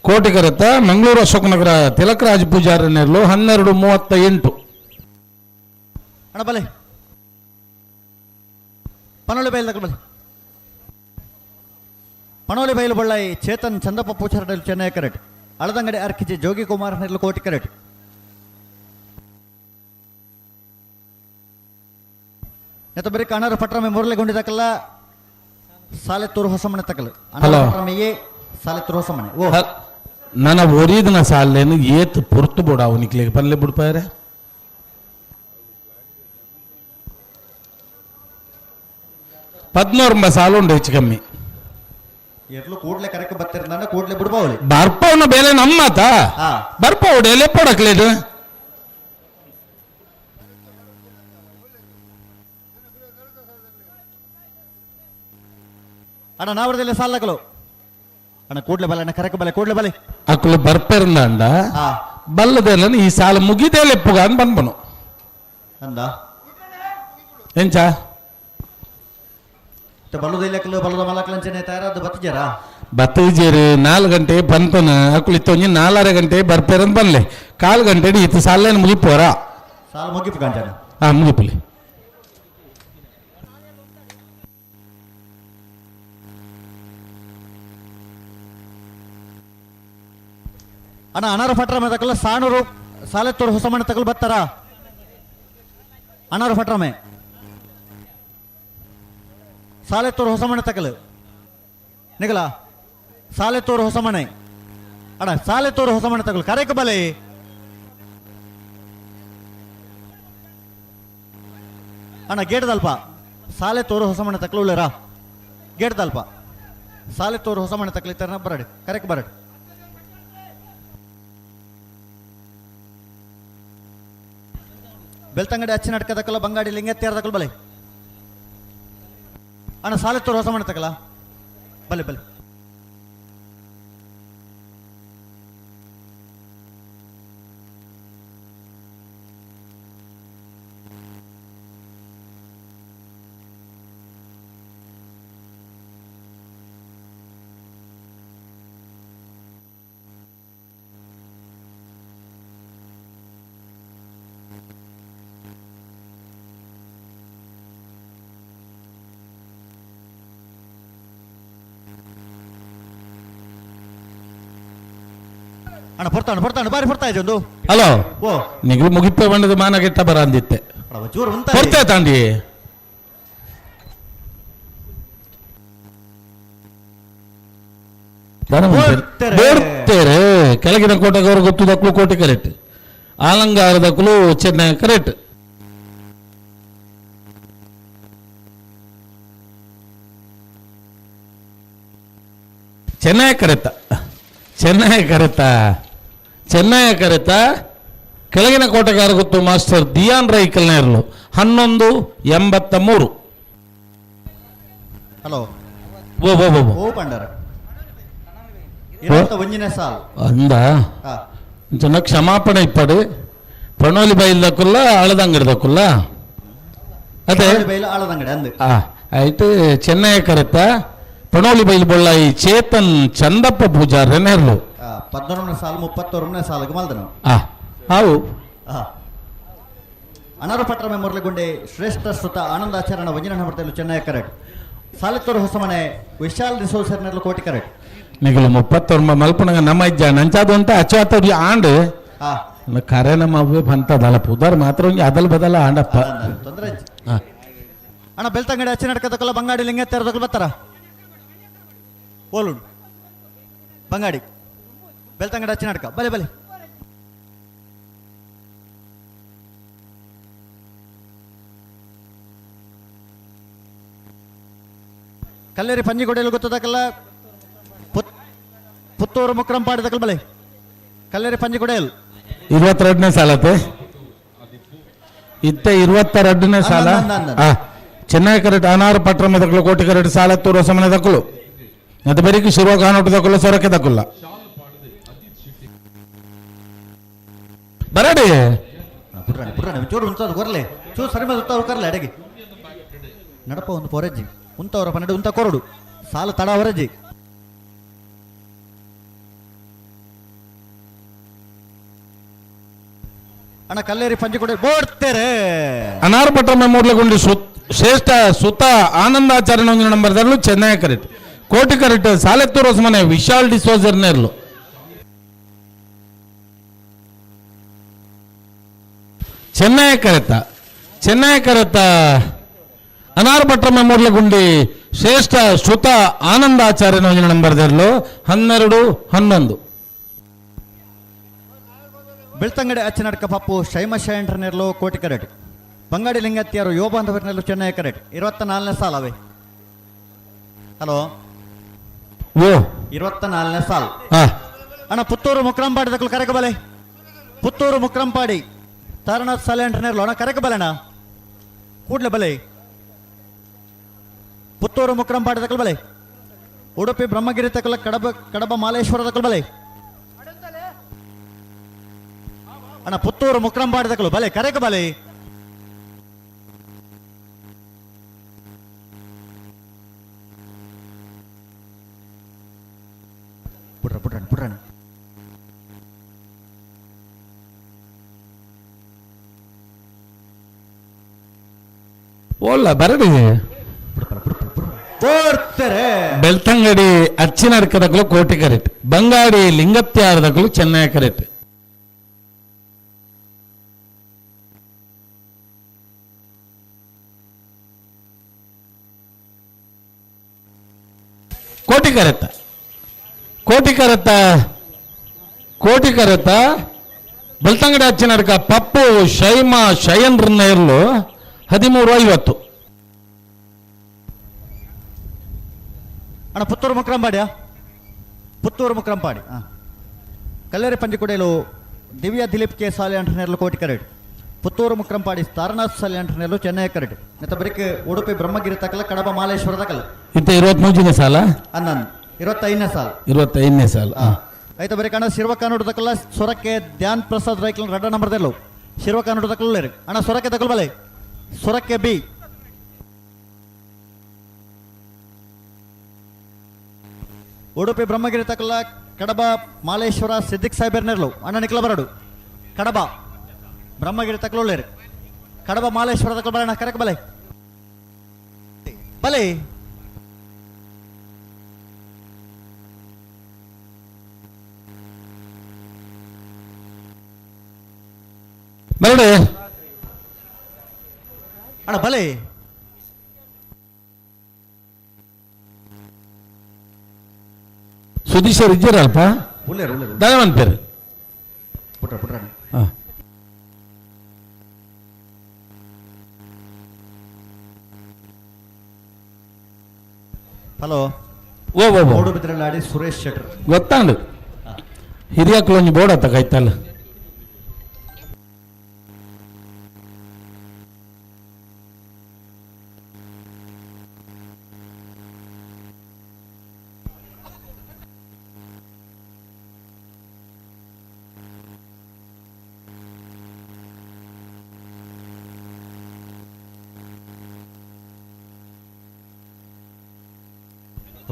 ಕೋಟಿ ಕರೆತ ಮಂಗಳೂರು ಅಶೋಕನಗರ ತಿಲಕರಾಜ್ ಪೂಜಾರಿ ನೆರಳು 12:38. ಅಣ್ಣ ಬಲೆ ಪನೋಳಿ ಬೈಲ್ ಬಲೆ ಪಣೋಲಿ ಬೈಲು ಬಳ್ಳಾಯಿ ಚೇತನ್ ಚಂದಪ್ಪ ಪೂಚಾರಡಲು ಚೆನ್ನೈ ಕರೆಟ್. ಅಳದಂಗಡಿ ಅರ್ಕಿಜಿ ಜೋಗಿ ಕುಮಾರ್ ನೆರಳು ಕೋಟಿ ಕರೆಟ್. ನೆತ್ತ ಬರೀ ಕಣರ ಪಟ್ರಮೆ ಮುರಳೆಗೊಂಡಿದಕಲ್ಲ ಸಾಲೆತ್ತೂರು ಹೊಸಮನೆ ತಕಲು. ಹಲೋ ಸಾಲೆತ್ತೂರು ಹೊಸಮನೆ ಓ ನನ್ನ ಒರಿದನ ಸಾಲೇನು ಏತ್ ಪೊರ್ತು ಬೋಡ ಅವನಿಕ್ಲಿಗೆ ಪಲ್ಲೆ ಬಿಡ್ಪಾರೆ. 11 ಸಾಲು ಉಂಡು ಹೆಚ್ಚು ಕಮ್ಮಿ. ಎರ್ಲು ಕೂಡ್ಲೆ ಕರೆಕ್ ಬತ್ತಿರ್ದಾಂಡ ಕೂಡ್ಲೆ ಬಿಡ್ಬಾವಲಿ ಬರ್ಪವನ ಬೇಲೆ ನಮ್ಮತ ಬರ್ಪವಡೆ ಲೆಪ್ಪಡಕ್ಲೇದು. ಅಣ್ಣ ನಾವರದಲ್ಲಿ ಸಾಲಕಲು ಅಣ್ಣ ಕೂಡ್ಲೆ ಬಲೆ ಅಣ್ಣ ಕರೆಕ ಬಲೆ ಕೂಡ್ಲೆ ಬಲೆ ಅಕುಲು ಬರ್ಪೆರಂದ ಬಲ್ಲದೆಲ್ಲ ಈ ಸಾಲ ಮುಗಿದೇ ಲೆಪ್ಪುಗ ಅಂತ ಬಂದ್ಬನು ಅಂದ ಎಂಚ ಬಲ್ಲದ ಇಲ್ಲಕಲು ಬಲ್ಲದ ಮಲಕಲಂಚನೆ ತಯಾರಾದ ಬತ್ತಿಜರಾ ಬತ್ತಿಜೇರು 4 ಗಂಟೆ ಬಂತನ ಅಕುಲು ಇತ್ತೊಂಜಿ 4.5 ಗಂಟೆ ಬರ್ಪೇರಂತ ಬನ್ಲೆ ಕಾಲು ಗಂಟೆ ಇತ್ತು ಸಾಲೇನು ಮುಗಿಪೋರ ಸಾಲ ಮುಗಿಪು ಗಂಟೆ ಹಾ ಮುಗಿಪುಲಿ ಅಣ್ಣ ಅನಾರ ಫಟ್ರ ಮೇದಕಲ್ಲ ಸಾಣೂರು ಸಾಲೆತ್ತೂರು ಹೊಸಮಣ್ಣ ತಗಲು ಬರ್ತಾರ ಅನಾರ ಫಟ್ರಮೆ ಸಾಲೆತ್ತೂರು ಹೊಸಮಣ್ಣ ತಕಲು ನಿಗಲ ಸಾಲೆತ್ತೂರು ಹೊಸಮನೆ ಅಣ್ಣ ಸಾಲೆತ್ತೂರು ಹೊಸಮಣ್ಣ ತಗಲು ಕರೆಕ ಬಲೆ ಅಣ್ಣ ಗೇಟ್ದಲ್ಪ ಸಾಲೆತ್ತೂರು ಹೊಸಮಣ್ಣ ತಕಲು ಉಳ್ಳರಾ ಗೇಟ್ದಲ್ಪ ಸಾಲೆತ್ತೂರು ಹೊಸಮಣ್ಣ ತಕಲಿತ್ತಾರ ಬರಡಿ ಕರೆಕ್ ಬರಡಿ ಬೆಳ್ತಂಗಡಿ ಅಚ್ಚಿ ನಡ್ಕದಕ್ಕಲ್ಲ ಬಂಗಾಡಿ ಲಿಂಗತ್ತೇರದಕ್ಕಲ್ಲ ಬಲೆ ಅಣ್ಣ ಸಾಲೆತ್ತೂರು ಹೊಸ ಮನೆ ತಕಲ ಬಲೆ ಬಲೆ ಅಣ್ಣ ಪೊರ್ತಾಣ ಪೊರ್ತಾಣ ಬಾರಿ ಪೊರ್ತಾ ಒಂದು ಹಲೋ ಓ ನಿಗಲು ಮುಗಿಪೆ ಬಂಡದ ಮಾನಗೆಟ್ಟ ಬರ ಅಂದಿತ್ತೆ ಚೂರು ಉಂತ ಪೊರ್ತೆ ತಾಂಡಿ ಬೋಡ್ತೇರೆ ಕೆಳಗಿನ ಕೋಟೆಗವರು ಗೊತ್ತು ದಕ್ಕಲು ಕೋಟೆ ಕರೆಕ್ಟ್ ಆಲಂಗಾರದಕ್ಕಲು ಚೆನ್ನೈ ಕರೆಕ್ಟ್ ಚೆನ್ನೈ ಕರೆತ ಚೆನ್ನೈ ಕರೆತ ಚೆನ್ನೈ ಕರೆತ ಕೆಳಗಿನ ಕೋಟೆಗಾರ ಗೊತ್ತು ಮಾಸ್ಟರ್ ದಿಯಾನ್ ರೈ ಕಲ್ನೇರ್ಲು 11:83. ಹಲೋ ಓ ಓ ಓ ಓ ಪಂಡರ 21ನೇ ಸಾಲ್ ಅಂದ చిన్న క్షమాపణ ఇప్పాడు ಪಣೋಲಿ ಬೈಲ್ದಕ್ಕುಲ್ಲ ಆಳದಂಗಡಿದಕ್ಕುಲ್ಲ ಅದೇ ಆಳದಂಗಡಿ ಅಂದು ಆಯ್ತು ಚೆನ್ನೈ ಕರೆತ ಪಣೋಲಿ ಬೈಲ್ ಬೊಳ್ಳಾಯಿ ಚೇತನ್ ಚಂದಪ್ಪ ಪೂಜಾರ್ ನೆರ್ಲು 11ನೇ ಸಾಲು 31ನೇ ಸಾಲಿಗೆ ಮಲ್ದನು ಹಾವು ಅನಾರು ಪಟ್ರ ಮುರಳಿಗುಂಡೆ ಶ್ರೇಷ್ಠ ಶ್ರುತ ಆನಂದಾಚರಣ ವಂಜನ ಹೊರತಲು ಚೆನ್ನೈ ಕರೆಕ್ಟ್ ಸಾಲಿತ್ತೂರು ಹೊಸಮನೆ ವಿಶಾಲ್ ರಿಸೋರ್ಸರ್ ನೆರ್ಲು ಕೋಟಿ ಕರೆಕ್ಟ್ ನಿಗಲು 39 ಮಲ್ಪನಗ ನಮ್ಮ ಇಜ್ಜ ನಂಚಾದು ಅಂತ ಅಚ್ಚು ಆಂಡ್ ಕರೆ ನಮ್ಮ ಅವ್ವೆ ಬಂತದಲ್ಲ ಪುದರ್ ಮಾತ್ರ ಅದಲ್ ಬದಲ ಆಂಡಪ್ಪ ತೊಂದರೆ ಅಣ್ಣ ಬೆಳ್ತಂಗಡಿ ಅಚ್ಚಿ ನಡ್ಕದಕ್ಕಲ್ಲ ಬಂಗಾಡಿ ಲಿಂಗ ತೆರದಕ್ಕಲ್ಲ ಬರ್ತಾರ ಓಲುಂಡು ಬಂಗಾಡಿ ಬೆಳ್ತಂಗಡಿ ಅಚ್ಚಿ ನಡ್ಕ ಬಲೆ ಬಲೆ ಕಲ್ಲೇರಿ ಪಂಜಿಗೊಡೆಯಲ್ಲಿ ಗೊತ್ತದಕ್ಕಲ್ಲ ಪುತ್ತೂರು ಮುಕ್ರಂಪಾಡಿದಕ್ಕಲ್ ಬಲೆ ಕಲ್ಲೇರಿ ಪಂಜಿಗೊಡೆಯಲ್ 22ನೇ ಸಾಲತೆ ಇತ್ತ 22ನೇ ಸಾಲ ಚೆನ್ನೈ ಕರೆಕ್ಟ್ ಅನಾರು ಪಟ್ರ ಮೆದಕಲು ಕೋಟಿ ಕರೆಕ್ಟ್ ಸಾಲತ್ತೂರು ಹೊಸಮನೆ ದಕ್ಕಲು ಅದು ಬರೀ ಶಿರುವ ಕಾನೋಟು ದಕ್ಕಲ್ಲ ಸೊರಕೆ ದಕ್ಕಲ್ಲ ಬರಡಿ ಚೂರು ಉಂತದ ಕೊರಲೆ ಚೂರು ಸರಿ ಮೇಲೆ ಕರ್ಲೆ ಅಡಗಿ ನಡಪ ಒಂದು ಪೊರಜ್ಜಿ ಉಂತವರ ಪನ್ನಡು ಉಂತ ಕೊರಡು ಸಾಲ ತಡ ಹೊರಜ್ಜಿ ಅಣ್ಣ ಕಲ್ಲೇರಿ ಪಂಜಿಕೊಡೆ ಬೋಡ್ತೇರೆ ಅನಾರು ಪಟ್ಟ ಮೂರ್ಲಗುಂಡಿ ಶ್ರೇಷ್ಠ ಸುತ ಆನಂದಾಚಾರ್ಯ number Chennai correct Koti correct Salettur Hosamane Vishal ಡಿಸೋಜರ್ ನೇರ್ಲು Chennai ಕರೆತ Chennai ಕರೆತ ಅನಾರು ಪಟ್ಟ ಮೂರ್ಲಗುಂಡಿ ಶ್ರೇಷ್ಠ ಶ್ರುತ ಆನಂದಾಚಾರ್ಯ ನಂಬರ್ 12 11. ಬೆಳ್ತಂಗಡಿ ಅಚ್ಚನಡ್ಕ ಪಪ್ಪು ಶೈಮ ಶೈಂಡ್ರನೆರ್ಲು ಕೋಟಿ ಕರೆಟ್ ಬಂಗಾಡಿ ಲಿಂಗತ್ತಿಯರು ಯೋಬಾಂಧವರ್ನೆರ್ಲು ಚೆನ್ನೈ ಕರೆಟ್ 24ನೇ ಸಾಲ ಅವೇ. ಹಲೋ ಓ 24ನೇ ಸಾಲ ಅಣ್ಣ ಪುತ್ತೂರು ಮುಕ್ರಂಪಾಡಿ ದಕ್ಕಲು ಕರೆಕ ಬಲೆ ಪುತ್ತೂರು ಮುಕ್ರಂಪಾಡಿ ತಾರನಾಥ್ ಸಾಲೆಂಟ್ರನೆರ್ಲು ಅಣ್ಣ ಕರೆಕ ಬಲೆಣ್ಣ ಕೂಡ್ಲೆ ಬಲೆ ಪುತ್ತೂರು ಮುಕ್ರಂಪಾಡಿ ದಕ್ಕಲು ಬಲೆ ಉಡುಪಿ ಬ್ರಹ್ಮಗಿರಿ ತಕಲ ಕಡಬ ಕಡಬ ಮಾಲೇಶ್ವರ ತಕಲು ಬಲೆ. ಅಣ್ಣ ಪುತ್ತೂರು ಮುಕ್ರಂಬಾಡಿ ತಕಲು ಬಲೆ ಕರೆಕ ಬಲೆ. ಪುಟ್ರ ಪುಟ್ರಣ ಪುಟ್ರಣ. ಓಲ್ಲ ಬರಡಿ. ಬೆಳ್ತಂಗಡಿ ಅಚ್ಚಿನರ್ಕದಕಲು ಕೋಟಿ ಕರೆಟ್, ಬಂಗಾಡಿ ಲಿಂಗತ್ಯಾರದಕಲು ಚೆನ್ನೈ ಕರೆಟ್. ಕೋಟಿ ಕರೆತ್ತ ಕೋಟಿ ಕರೆತ್ತ ಕೋಟಿ ಕರೆತ್ತ ಬೆಳ್ತಂಗಡಿ ಅಚ್ಚಿನರ್ಕ ಪಪ್ಪು ಶೈಮಾ ಶಯನ್ ಇರ್ಲು 13:50. ಅಣ್ಣ ಪುತ್ತೂರು ಮುಕ್ರಂಪಾಡಿಯಾ? ಪುತ್ತೂರು ಮುಕ್ರಂಪಾಡಿ. ಹಾಂ ಕಲ್ಲೇರಿ ಪಂಜಿಕುಡೇಲು ದಿವ್ಯಾ ದಿಲೀಪ್ ಕೆ ಸಾಲೆ ಅಂಟನೇರ್ಲು ಕೋಟಿ ಕರೆಡ್, ಪುತ್ತೂರು ಮುಕ್ರಂಪಾಡಿ ತಾರನಾಥ್ ಸಾಲೆ ಅಂಟನೇರ್ಲು ಚೆನ್ನೈ ಕರೆಡ್. ಮತ್ತೆ ಬರೀಕ್ ಉಡುಪಿ ಬ್ರಹ್ಮಗಿರಿ ತಕಲ ಕಡಬ ಮಾಲೇಶ್ವರ ತಕಲ. ಇತ್ತ 23ನೇ ಸಾಲ? ಅನ್ನನ್ 25ನೇ ಸಾಲ. 25ನೇ ಸಾಲ. ಆಯ್ತು ಬರೀಕ್ ಅಣ್ಣ ಶಿರ್ವಕಾನೋಡು ತಕಲ ಸೊರಕೆ ಧ್ಯಾನ್ ಪ್ರಸಾದ್ ರೈಕ್ಲ ರಡ್ಡ ನಂಬರ್ದೆಲ್ಲೋ ಶಿರ್ವಕಾನೋಡು ತಕಲ ಅಣ್ಣ ಸೊರಕೆ ತಕಲ್ ಬಲೆ ಸೊರಕೆ ಬಿ. ಉಡುಪಿ ಬ್ರಹ್ಮಗಿರಿ ತಕಲ ಕಡಬ ಮಾಲೇಶ್ವರ ಸಿದ್ದಿಕ್ ಸಾಹೇಬರ್ ನೆರ್ಲು ಅಣ್ಣ ನಿಕ್ಲ ಬರಡು ಕಡಬ ಬ್ರಹ್ಮಗಿರಿ ತಕಲೊಳ್ಳೇರು ಕಡಬ ಮಾಲೇಶ್ವರ ತಕಲ ಬರಣ ಕರಕ ಬಲೆ ಬಲೆ. ಬರಡು ಅಣ್ಣ ಬಲೆ. ಸುದೀಶರ್ ಇದ್ದೀರಲ್ಪ? ಧನ್ಯವಾದ ಪೇರು. ಪುಟ್ರ ಪುಟ್ರ. ಹಲೋ ಓ ಓ ಮೂಡುಬಿದ್ರಲ್ಲಾಡಿ ಸುರೇಶ್ ಶೆಟ್ಟರ್ ಗೊತ್ತಾಂಡು ಹಿರಿಯಾಕ್ಲು ಒಂಜಿ ಬೋರ್ಡ್ ಅತ್ತ ಕೈತಲ್ಲ.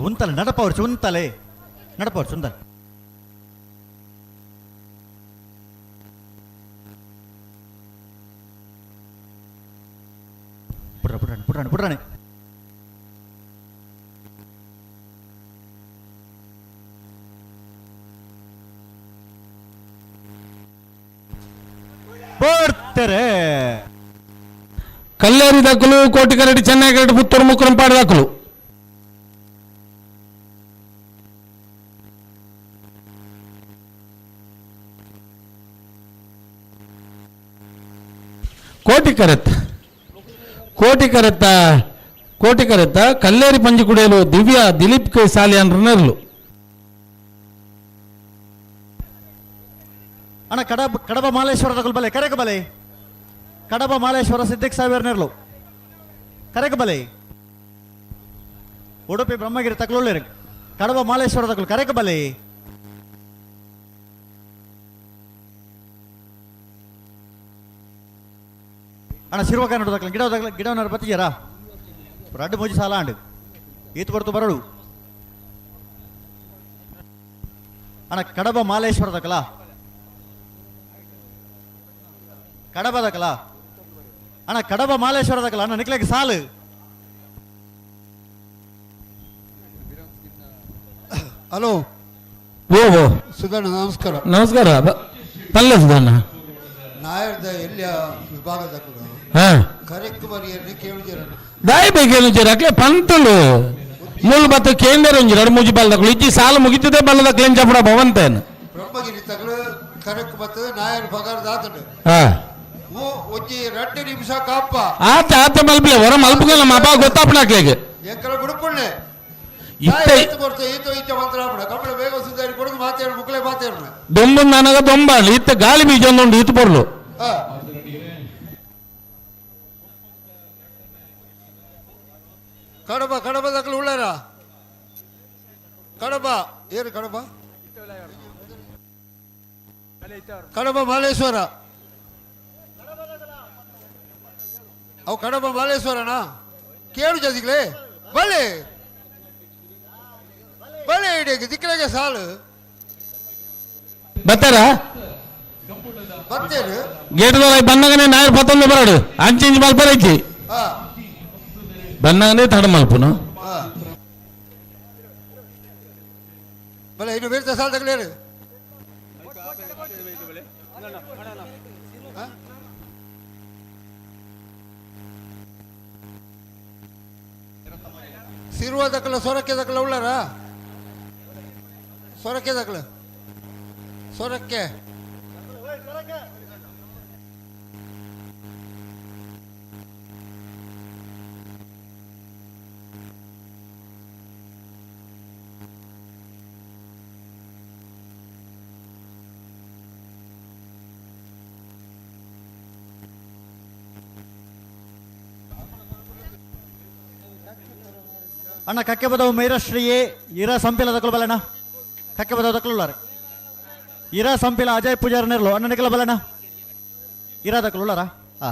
ಉಂತಲೆ ನಡಪವ್ರು ಉಂತಲೆ ನಡಪವ್ರು ಸುಂದರ. ಪುಟ್ರ ಪುಟ್ರಾಣಿ ಪುಟ್ರಾಣಿ ಪುಟ್ರಾಣಿ. ಬರ್ತಾರೆ ಕಲ್ಲೇರಿ ದಾಖಲು ಕೋಟಿ ಕರಡಿ ಚೆನ್ನೈ ಕರಡಿ ಪುತ್ತೂರು ಮುಕ್ರಂಪಾಡಿ ದಾಖಲು. ಕೋಟಿ ಕರೆತ್ತ ಕೋಟಿ ಕರೆತ್ತ ಕೋಟಿ ಕರೆತ್ತ ಕಲ್ಲೇರಿ ಪಂಜಿ ಕುಡಿಯಲು ದಿವ್ಯಾ ದಿಲೀಪ್ ಕೆ ಸಾಲಿಯಾನ್ ನೆರಳು. ಅಣ್ಣ ಕಡಬ ಕಡಬ ಮಾಲೇಶ್ವರ ತಗೊಳ್ ಬಲೆ ಕರೆಕ ಬಲೆ ಕಡಬ ಮಾಲೇಶ್ವರ ಸಿದ್ದಿಕ್ ಸಾಹೇಬರ್ ನೆರಳು ಕರೆಕ ಬಲೆ. ಉಡುಪಿ ಬ್ರಹ್ಮಗಿರಿ ತಗೊಳ್ಳೇರಿ ಕಡಬ ಮಾಲೇಶ್ವರ ತಗೊಳ್ ಕರೆಕ ಬಲೆ. ಅಣ್ಣ ಶಿರ್ವಕ ನೋಡೋದಕ್ಕಲ್ಲ ಗಿಡ ಗಿಡ ಬತ್ತಿಜಾರಾ ರಡ್ಡು ಮೂಜಿ ಸಾಲ ಅಂಡು ಈತು ಬರ್ತು ಬರಡು. ಅಣ್ಣ ಕಡಬ ಮಾಲೇಶ್ವರ ತಕಲ ಕಡಬ ತಕಲ ಅಣ್ಣ ಕಡಬ ಮಾಲೇಶ್ವರ ತಕಲ ಅಣ್ಣ ನಿಕ್ಲಕ್ಕೆ ಸಾಲು. ಹಲೋ ಓ ಓ ಸುಧಣ್ಣ ನಮಸ್ಕಾರ. ನಮಸ್ಕಾರ ಪಲ್ಲೆ ಸುಧಣ್ಣ. ನಾಯರ್ದ ಎಲ್ಲಿಯ ವಿಭಾಗದ ಕರೆಕ್ಟ್ ಬರಿಯರ್ನಿ ಕೇಳಿದಿರ ದಾಯಿ ಬೇಕೇನು ಜರ ಪಂತಲು ಮೂಲ ಬತ್ತ ಕೇಂದ್ರ ಒಂಜಿ ಎರಡು ಮೂಜಿ ಬಲ್ಲದಕ್ಲು ಇಜ್ಜಿ ಸಾಲ ಮುಗಿತದೆ ಬಲ್ಲದಕ್ಲು ಎಂಚಪಡ ಭವಂತೇನು ಬ್ರಹ್ಮಗಿರಿ ತಗಲು ಕರೆಕ್ಟ್ ಬರ್ತದೆ ನಾಯರ್ ಪಗಾರ ದಾತಡು ಒಂಜಿ 2 ನಿಮಿಷ ಕಾಪ ಆತ ಆತ ಮಲ್ಪಲೆ ಹೊರ ಮಲ್ಪುಗಲ್ಲ ಮಾಪ ಗೊತ್ತಾಪಣಾಕ್ಲೆಗೆ ಎಂಕಲ ಬುಡುಪುಣ್ಣೆ ದೊಂಬು ನನಗ ದೊಂಬಾಳಿ ಇತ್ತ ಗಾಳಿ ಬೀಜ ಒಂದುಂಡು ಈತು ಪೊರ್ಲು. ಕಡಬ ಕಡಬ ದಕ್ಕಲು ಉಳ್ಳಾರ ಏರು ಕಡಬ ಕಡಬ ಮಾಲೇಶ್ವರ ಅವು ಕಡಬ ಮಾಲೇಶ್ವರನಾ ಕೇಳು ಜದಿಗ್ಲೇ ಬಲೆ ಬಲೆ ಇಡೀ ದಿಕ್ಕಲಾಗೆ ಸಾಲು ಬತ್ತಾರ ಬರ್ತೇನೆ ಗೇಟ್ ಬನ್ನಗನೆ ನಾಯರ್ ಪತ್ತೊಂದು ಬರಡು ಅಂಚಿಂಚು ಮಲ್ಪರೈತಿ ಬನ್ನಗನೆ ತಡ ಮಲ್ಪುನು ಬಲೆ ಇನ್ನು ಬೇರೆ ಸಾಲ ತಗಲೇರು ಸಿರುವ ದಕ್ಕಲ ಸೊರಕೆ ದಕ್ಕಲ ಉಳ್ಳಾರ ಸೊರಕೆ ದಕ್ಕಲ ಸೊರಕ್ಕೆ ಅಣ್ಣ ಕಕ್ಕೆ ಬದವು ಮೈರಶ್ರೀಯೇ ಇರ ಸಂಪಿಲ ದಕ್ಕಲು ಬಲಣ್ಣ ಕಕ್ಕೆ ಬದವು ದಕ್ಕಲುಲ್ಲಾರೆ ಇರ ಸಂಪಿಲ ಅಜಯ್ ಪೂಜಾರನಿರ್ಲು ಅಣ್ಣ ನಿಕಲ ಬಲಣ್ಣ ಇರ ದಕ್ಕಲುಲ್ಲಾರ ಆ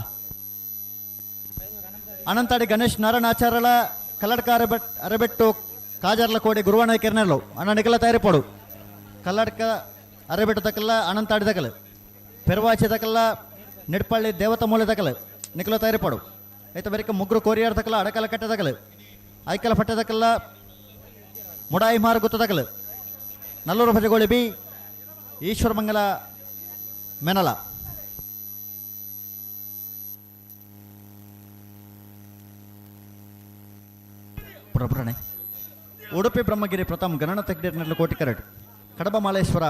ಅನಂತಾಡಿ ಗಣೇಶ್ ನಾರಾಯಣಾಚಾರ್ಯಳ ಕಲ್ಲಡ್ಕ ಅರೆಬೆಟ್ಟು ಕಾಜಾರ್ಲ ಕೋಡಿ ಗುರುವಾಣ ಕೆರ್ನೆರ್ಲು ಅಣ್ಣ ನಿಕಲ ತಯಾರಿಪೋಡು ಕಲ್ಲಡ್ಕ ಅರೆಬೆಟ್ಟು ತಕಲ್ಲ ಅನಂತಾಡಿ ದಕಲು ಪೆರ್ವಾಚಿ ತಕಲ್ಲ ನಿಡ್ಪಳ್ಳಿ ದೇವತ ಮೂಲೆ ತಕಲು ನಿಕಲ ತಯಾರಿಪೋಡು ಐತ ಬೇರೆ ಮುಗ್ರು ಕೋರಿಯಾರ್ ತಕಲ ಅಡಕಲ ಕಟ್ಟೆ ತಕಲು ಐಕಲ ಪಟ್ಟದಕಲ್ಲ ಮುಡಾಯಿ ಮಾರು ಗುತ್ತದಕಲು ನಲ್ಲೂರು ಭಜಗೋಳಿ ಬಿ ಈಶ್ವರಮಂಗಲ ಮೆನಲ ಪ್ರಭುರಣೆ ಉಡುಪಿ ಬ್ರಹ್ಮಗಿರಿ ಪ್ರಥಮ್ ಗಣನ ತೆಗ್ದಿರ್ನೆಲ್ಲ ಕೋಟಿ ಕರೆಟ್ ಕಡಬ ಮಾಲೇಶ್ವರ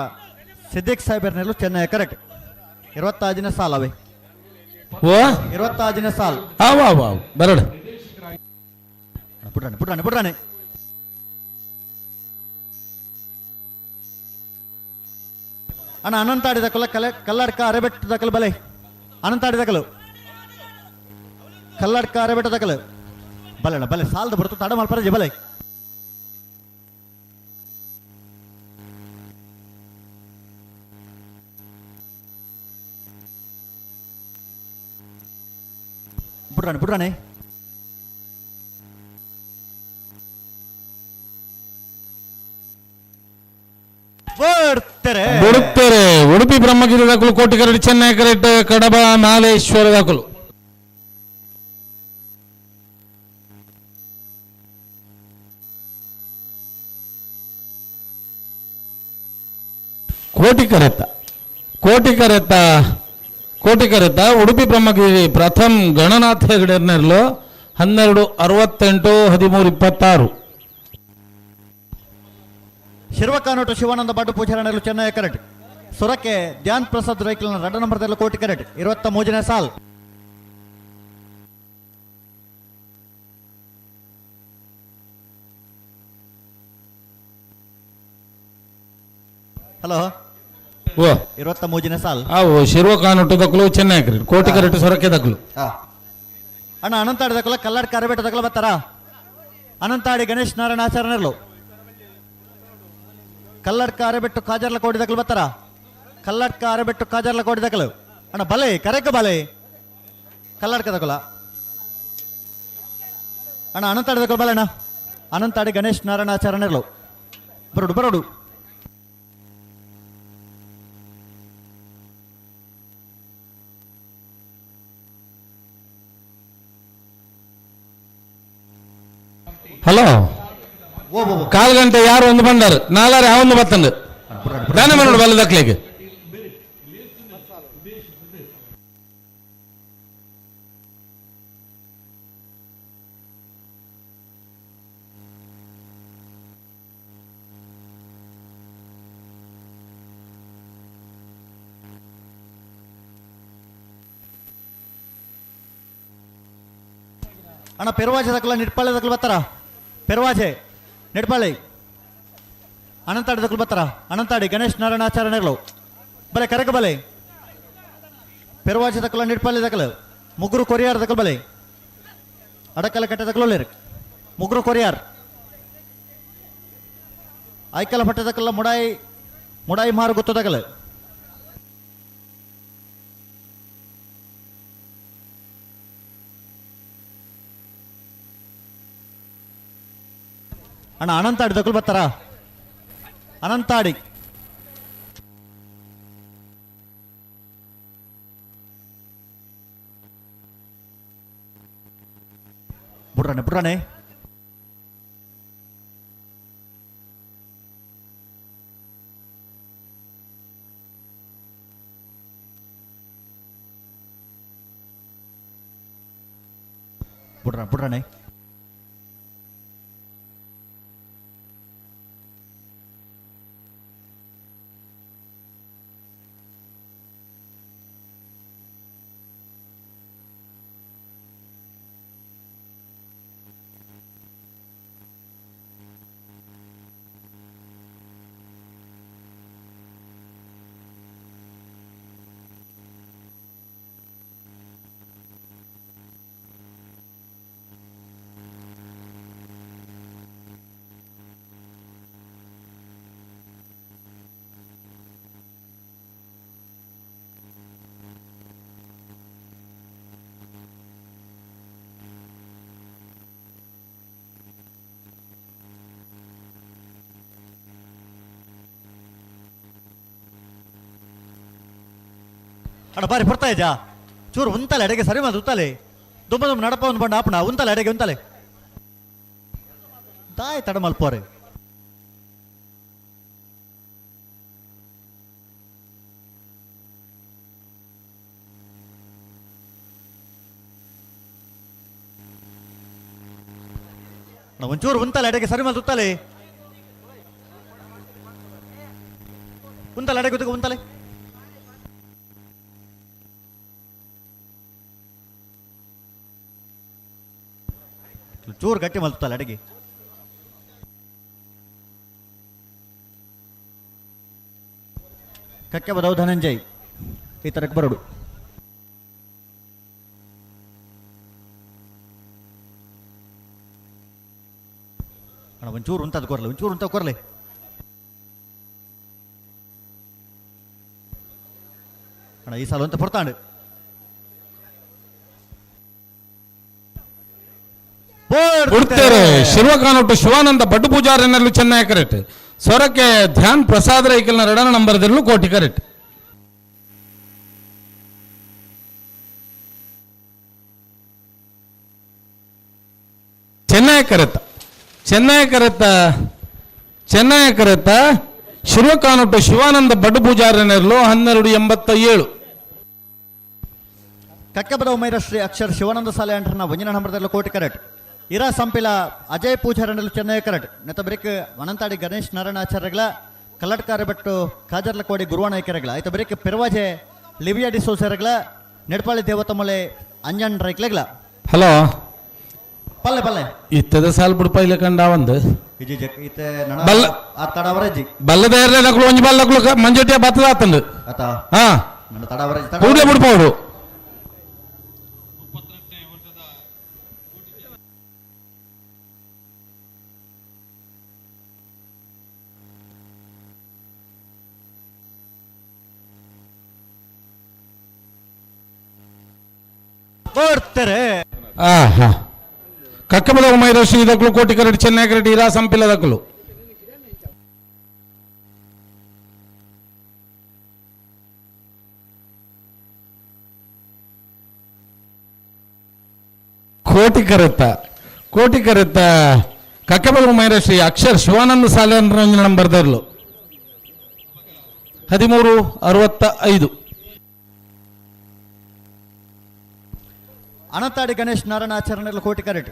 ಸಿದ್ದಿಕ್ ಸಾಹೇಬರ್ನೆಲ್ಲ ಚೆನ್ನೈ ಕರೆಟ್ 25ನೇ ಸಾಲವೇ ಓ 25ನೇ ಸಾಲ್ ಅವ ಅವ ಬರಡು ಪುಟ್ರಾಣೆ ಪುಟ್ರಾಣೆ ಪುಟ್ರಾಣೆ ಅಣ್ಣ ಅನಂತಾಡಿ ದಕಲ ಕಲೆ ಕಲ್ಲಡ್ಕ ಅರೆಬೆಟ್ಟು ದಕಲು ಬಲೆ ಅನಂತಾಡಿ ದಕಲು ಕಲ್ಲಡ್ಕ ಅರೆಬೆಟ್ಟು ದಕಲು ಬಲೆ ಅಣ್ಣ ಬಲೆ ಸಾಲದ ಬರುತ್ತು ತಡ ಮಲ್ಪರ ಬಲೆ ಪುಟ್ರಾಣೆ ಪುಟ್ರಾಣೆ ಬರ್ತಾರೆ ಬುಡುಕ್ತಾರೆ ಉಡುಪಿ ಬ್ರಹ್ಮಗಿರಿ ದಾಖಲು ಕೋಟಿ ಕರಡಿ ಚೆನ್ನೈ ಕರೆಟ್ ಕಡಬ ಮಾಲೇಶ್ವರ ದಾಖಲು ಕೋಟಿ ಕರೆತ ಕೋಟಿ ಕರೆತ ಕೋಟಿ ಕರೆತ ಉಡುಪಿ ಬ್ರಹ್ಮಗಿರಿ ಪ್ರಥಮ್ ಗಣನಾಥ ಹೆಗಡೆರ್ನೆರ್ಲು 12:68 13:26 ಶಿರ್ವಕಾನೋಟು ಶಿವಾನಂದ ಬಾಟು ಪೂಜಾರಣಲು ಚೆನ್ನೈ ಕರೆಟ್ ಸುರಕ್ಕೆ ಧ್ಯಾನ್ ಪ್ರಸಾದ್ ರೈಕಲ್ನ 2 ನಂಬರ್ದಲ್ಲಿ ಕೋಟಿ ಕರೆಟ್ 23ನೇ ಸಾಲ್ ಹಲೋ ಓ 23ನೇ ಸಾಲ್ ಅವು ಶಿರ್ವಕಾನೋಟು ದಕ್ಕಲು ಚೆನ್ನೈ ಕರೆಟ್ ಕೋಟಿ ಕರೆಟ್ ಸೊರಕೆ ದಕ್ಕಲು ಅಣ್ಣ ಅನಂತಾಡಿ ದಕ್ಕಲ ಕಲ್ಲಾಡ್ ಅರಬೇಟ ದಕ್ಕಲ ಬರ್ತಾರ ಅನಂತಾಡಿ ಗಣೇಶ್ ನಾರಾಯಣ ಆಚಾರ್ಯನರ್ಲು ಕಲ್ಲಡ್ಕ ಅರೆಬೆಟ್ಟು ಕಾಜರ್ಲ ಕೋಡಿ ದಕ್ಕಲು ಬರ್ತಾರ ಕಲ್ಲಡ್ಕ ಅರೆಬೆಟ್ಟು ಕಾಜರ್ಲ ಕೋಡಿ ದಕ್ಕಲು ಅಣ್ಣ ಬಲೆ ಕರೆಕ ಬಲೆ ಕಲ್ಲಡ್ಕ ದಕ್ಕಲ ಅಣ್ಣ ಅನಂತಾಡಿ ದಕ್ಕಲು ಬಲೆ ಅಣ್ಣ ಅನಂತಾಡಿ ಗಣೇಶ್ ನಾರಾಯಣ ಆಚಾರ್ಯನರ್ಲು ಬರೋಡು ಬರೋಡು ಹಲೋ ಕಾಲು ಗಂಟೆ ಯಾರು ಒಂದು ಬಂದಾರು ನಾಲ್ವರು ಯಾವ ಒಂದು ಬತ್ತಂದು ದಾನ ಮಾಡೋಡು ಬಲ್ಲ ದಕ್ಲಿಗೆ ಅಣ್ಣ ಪೆರ್ವಾಜೆ ದಕ್ಕಲ ನಿಡ್ಪಾಳೆ ದಕ್ಕಲು ಬರ್ತಾರ ಪೆರ್ವಾಜೆ ನೆಡ್ಪಾಳಿ ಅನಂತಾಡಿ ದಕ್ಕಲು ಬರ್ತಾರ ಅನಂತಾಡಿ ಗಣೇಶ್ ನಾರಾಯಣ ಆಚಾರ್ಯನರ್ಲು ಬಲೆ ಕರಕ ಬಲೆ ಪೆರ್ವಾಜೆ ದಕ್ಕಲ ನಿಡ್ಪಾಳಿ ದಕ್ಕಲು ಮುಗ್ರು ಕೊರಿಯಾರ್ ದಕ್ಕಲು ಬಲೆ ಅಡಕಲ ಕಟ್ಟೆ ದಕ್ಕಲು ಮುಗ್ರು ಕೊರಿಯಾರ್ ಐಕಲ ಪಟ್ಟದಕಲ್ಲ ಮುಡಾಯಿ ಮುಡಾಯಿ ಮಾರು ಗೊತ್ತದಕಲ್ಲ. ಅಣ್ಣ ಅನಂತಾಡಿ ದಕ್ಕಲು ಬರ್ತಾರ? ಅನಂತಾಡಿ ಬುಡ್ರಾಣೆ ಬುಡ್ರಾಣೆ. ಬುಡ್ರಾಣೆ ಬುಡ್ರಾಣೆ. ಅಣ್ಣ ಬಾರಿ ಬರ್ತಾ ಇದ್ಯಾ? ಚೂರು ಉಂತಲೆ ಅಡೆಗೆ ಸರಿ ಮಾತು ಉತ್ತಲೆ ದುಮ್ಮ ದುಮ್ಮ ನಡಪ ಒಂದು ಬಂಡ ಆಪಣ ಉಂತಲೆ ಅಡೆಗೆ ಉಂತಲೆ ದಾಯ್ ತಡ ಮಲ್ಪೋರೆ. ಅಣ್ಣ ಒಂಚೂರು ಉಂತಲೆ ಅಡೆಗೆ ಸರಿ ಮಾತು ಉತ್ತಲೆ ಉಂತಲೆ ಅಡೆಗೆ ಉಂತಲೆ. ಚೂರು ಗಟ್ಟಿ ಮಲ್ತಲ್ಲ ಅಡಿಗೆ. ಕಕ್ಕೆ ಬದವು ಧನಂಜಯ್ ಈ ತರಕ್ಕೆ ಬರೋಡು. ಅಣ್ಣ ಒಂಚೂರು ಉಂಟದು ಕೊರ್ಲೆ, ಒಂಚೂರು ಉಂಟ ಕೊರ್ಲೆ. ಅಣ್ಣ ಈ ಸಲ ಅಂತ ಪೊರ್ತಾಂಡು ಉಡ್ತೇರೆ ಶಿವಕಾನೊಟ್ಟು ಶಿವಾನಂದ ಬಡ್ಡು ಪೂಜಾರನಲ್ಲಿ ಚೆನ್ನೈ ಕರೆಕ್ಟ್. ಸೊರಕೆ ಧ್ಯಾನ್ ಪ್ರಸಾದ್ ರೈಕಲ್ನ ಎರಡನೇ ನಂಬರ್ದಲ್ಲೂ ಕೋಟಿ ಕರೆಕ್ಟ್. ಚೆನ್ನೈ ಕರೆತ ಚೆನ್ನೈ ಕರೆತ ಚೆನ್ನೈ ಕರೆತ ಶಿವಕಾನೊಟ್ಟು ಶಿವಾನಂದ ಬಡ್ಡು ಪೂಜಾರನೆರಲು 1287. ಕಕ್ಕಬದವ ಮೈರಶ್ರೀ ಅಕ್ಷರ್ ಶಿವಾನಂದ ಸಾಲೆ ಅಂಟರ್ನ ಒಂಜಿನ ನಂಬರ್ದಲ್ಲೂ ಕೋಟಿ ಕರೆಕ್ಟ್. ಇರಾ ಸಂಪಿಲ ಅಜಯ್ ಪೂಜಾರನಲ್ಲೂ ಚೆನ್ನೈ ಕರೆಕ್ಟ್. ನೆತ್ತ ಬ್ರೇಕ್ ವನಂತಾಡಿ ಗಣೇಶ್ ನಾರಾಯಣಾಚಾರ್ಯಗಳ ಕಲ್ಲಟ್ಕಾರ ಬೆಟ್ಟು ಕಾಜರ್ಲಕೋಡಿ ಗುರುವಾನಾಯ್ಕರಗಳ ಆಯ್ತು ಬ್ರೇಕ್ ಪೆರ್ವಾಜೆ ಲಿವಿಯಾ ಡಿಸೋಸರಗಳ ನೆಡ್ಪಾಳಿ ದೇವತಮಲೆ ಅಂಜನ್ ರೈಕ್ಲೆಗಳ. ಹಲೋ ಪಲ್ಲೆ ಪಲ್ಲೆ ಇತ್ತದ ಸಾಲ್ ಬಿಡ್ಪ ಇಲ್ಲ ಕಂಡ ಒಂದು ಇತ್ತೆ ತಡವರಜ್ಜಿ ಬಲ್ಲದ ನಕಲು ಒಂಜಿ ಬಲ್ಲಕಲು ಮಂಜೊಟ್ಟಿಯ ಬತ್ತದ ಆತಂದು ಆತ ಹಾ ತಡವರಜ್ಜಿ ಕೂಡಲೇ ಬಿಡ್ಪೌಡು. ಬರ್ತಾರೆ. ಆಹಾ ಕಕ್ಕಬದ ಮೈರಶ್ರೀ ದಕ್ಕಲು ಕೋಟಿ ಕರಡಿ ಚೆನ್ನೈ ಕರಡಿ ಇರಾ ಸಂಪಿಲ ದಕ್ಕಲು. ಕೋಟಿ ಕರೆತ್ತ ಕೋಟಿ ಕರೆತ್ತ ಕಕ್ಕಬದ ಮೈರಶ್ರೀ ಅಕ್ಷರ್ ಶಿವಾನಂದ ಸಾಲೆ ನಂಬರ್ದರ್ಲು 1365. ಅನಂತಾಡಿ ಗಣೇಶ್ ನಾರಾಯಣಾಚಾರ್ಯನೆಲ್ಲ ಕೋಟಿ ಕರೆಕ್ಟ್.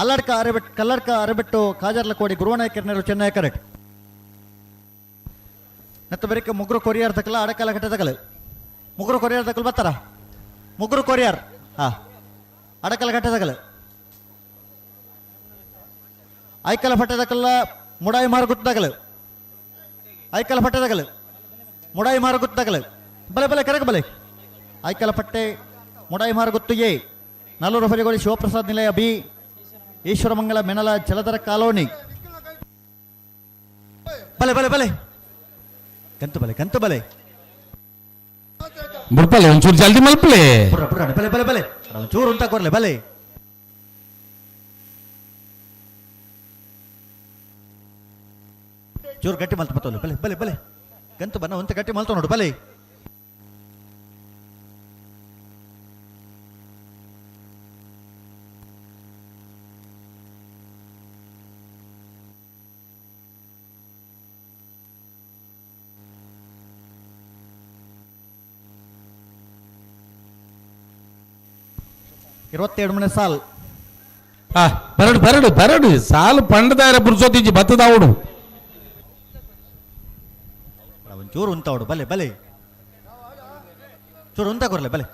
ಅಲ್ಲಡ್ಕ ಅರೆಬೆಟ್ ಕಲ್ಲಡ್ಕ ಅರೆಬೆಟ್ಟು ಕಾಜರ್ಲಕೋಡಿ ಗುರುವನಾಯ್ಕರ್ನೆಲ್ಲ ಚೆನ್ನೈ ಕರೆಕ್ಟ್. ನೆತ್ತ ಬರೀಕ ಮುಗ್ರು ಕೊರಿಯರ್ ತಕಲ ಅಡಕಲ ಕಟ್ಟೆ ತಕಲ ಮುಗ್ರು ಕೊರಿಯರ್ ತಕಲ್ ಬರ್ತಾರ ಮುಗ್ರು ಕೊರಿಯರ್ ಹಾ ಅಡಕಲ ಕಟ್ಟೆ ತಕಲ ಐಕಲ ಪಟ್ಟೆ ತಕಲ್ಲ ಮುಡಾಯಿ ಮಾರು ತಕಲ ಐಕಲ ಪಟ್ಟೆ ತಕಲ ಮುಡಾಯಿ ಮಾರು ತಕಲ ಬಲೆ ಬಲೆ ಕರೆಕ್ ಬಲೆ ಐಕಲ ಪಟ್ಟೆ ಮುಡಾಯಿ ಮಾರುಗುತ್ತು ಎ ನಲ್ಲೂರು ಫರಿಗೋಳಿ ಶಿವಪ್ರಸಾದ್ ನಿಲಯ ಬಿ ಈಶ್ವರಮಂಗಲ ಮೆನಲ ಜಲಧರ ಕಾಲೋನಿ. ಬಲೆ ಬಲೆ ಬಲೆ ಕಂತು ಬಲೆ ಕಂತು ಬಲೆ ಬುಡ್ಪಲೆ ಒಂಚೂರು ಜಲ್ದಿ ಮಲ್ಪಲೆ ಬುಡ್ರ ಬುಡ್ರ ಬಲೆ ಬಲೆ ಬಲೆ ಒಂಚೂರು ಉಂಟ ಕೊರ್ಲೆ ಬಲೆ ಚೂರು ಗಟ್ಟಿ ಮಲ್ತ ಬತ್ತೋಲು ಬಲೆ ಬಲೆ ಬಲೆ ಗಂತು ಬನ್ನ ಒಂತ ಗಟ್ಟಿ ಮಲ್ತ ನೋಡು ಬಲೆ ಇರುವತ್ತೆರಡು ಮನೆ ಸಾಲ್ ಬರಡು ಬರಡು ಬರಡು ಸಾಲು ಪಂಡದಾರ ಪುರ್ಸೋತಿಜ್ಜಿ ಬತ್ತದಾವುಡು ಒಂಚೂರು ಉಂತಾವಡು ಬಲೆ ಬಲೆ ಚೂರು ಉಂತ ಕೊರ್ಲೆ ಬಲೆ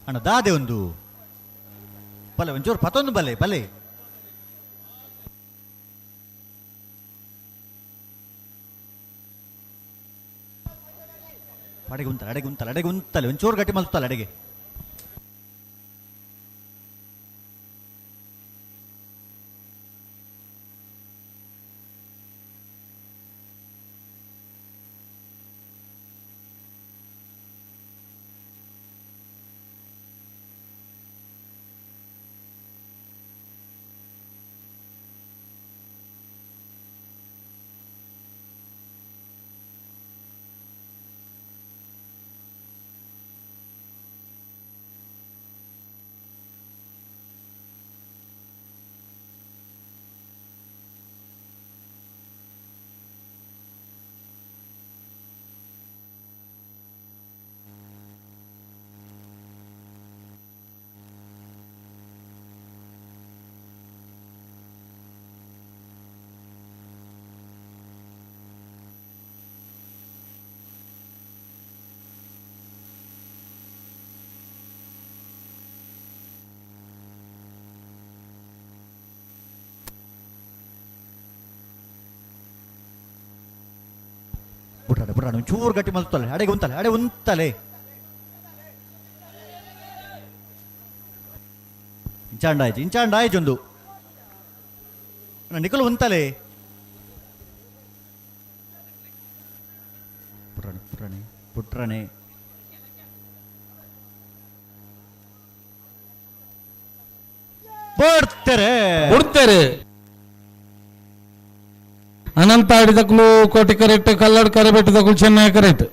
ಅಣ್ಣ ದಾದೆ ಒಂದು ಬಲೆ ಒಂಚೂರು ಪತೊಂದು ಬಲೆ ಬಲೆ ಅಡೆಗೆ ಉಂತಲ್ಲ ಅಡೆಗೆ ಉಂತಲ್ಲ ಅಡೆಗೆ ಉಂತಲೆ ಒಂಚೂರು ಗಟ್ಟಿ ಮಲ್ತಲ್ಲ ಅಡೆಗೆ ಬುಟ್ರಾಡೆ ಬುಟ್ರಾಡೆ ಒಂಚೂರು ಗಟ್ಟಿ ಮಲ್ತಲೆ ಅಡೆಗೆ ಉಂತಲೆ ಅಡೆ ಉಂತಲೆ ಇಂಚಾಂಡ ಆಯ್ತು ಇಂಚಾಂಡ ಆಯ್ತು ಒಂದು ನಿಕಲು ಉಂತಲೆ ಪುಟ್ರಾಣೆ ಪುಟ್ರಾಣೆ ಪುಟ್ರಾಣೆ ಬಿಡ್ತಾರೆ ಬಿಡ್ತಾರೆ ಅನಂತ ಆಡಿದಕ್ಲು ಕೋಟಿ ಕರೆಕ್ಟ್ ಕಲ್ಲಡ್ ಕರೆಬೆಟ್ಟದಕ್ಲು ಚೆನ್ನೈ ಕರೆಕ್ಟ್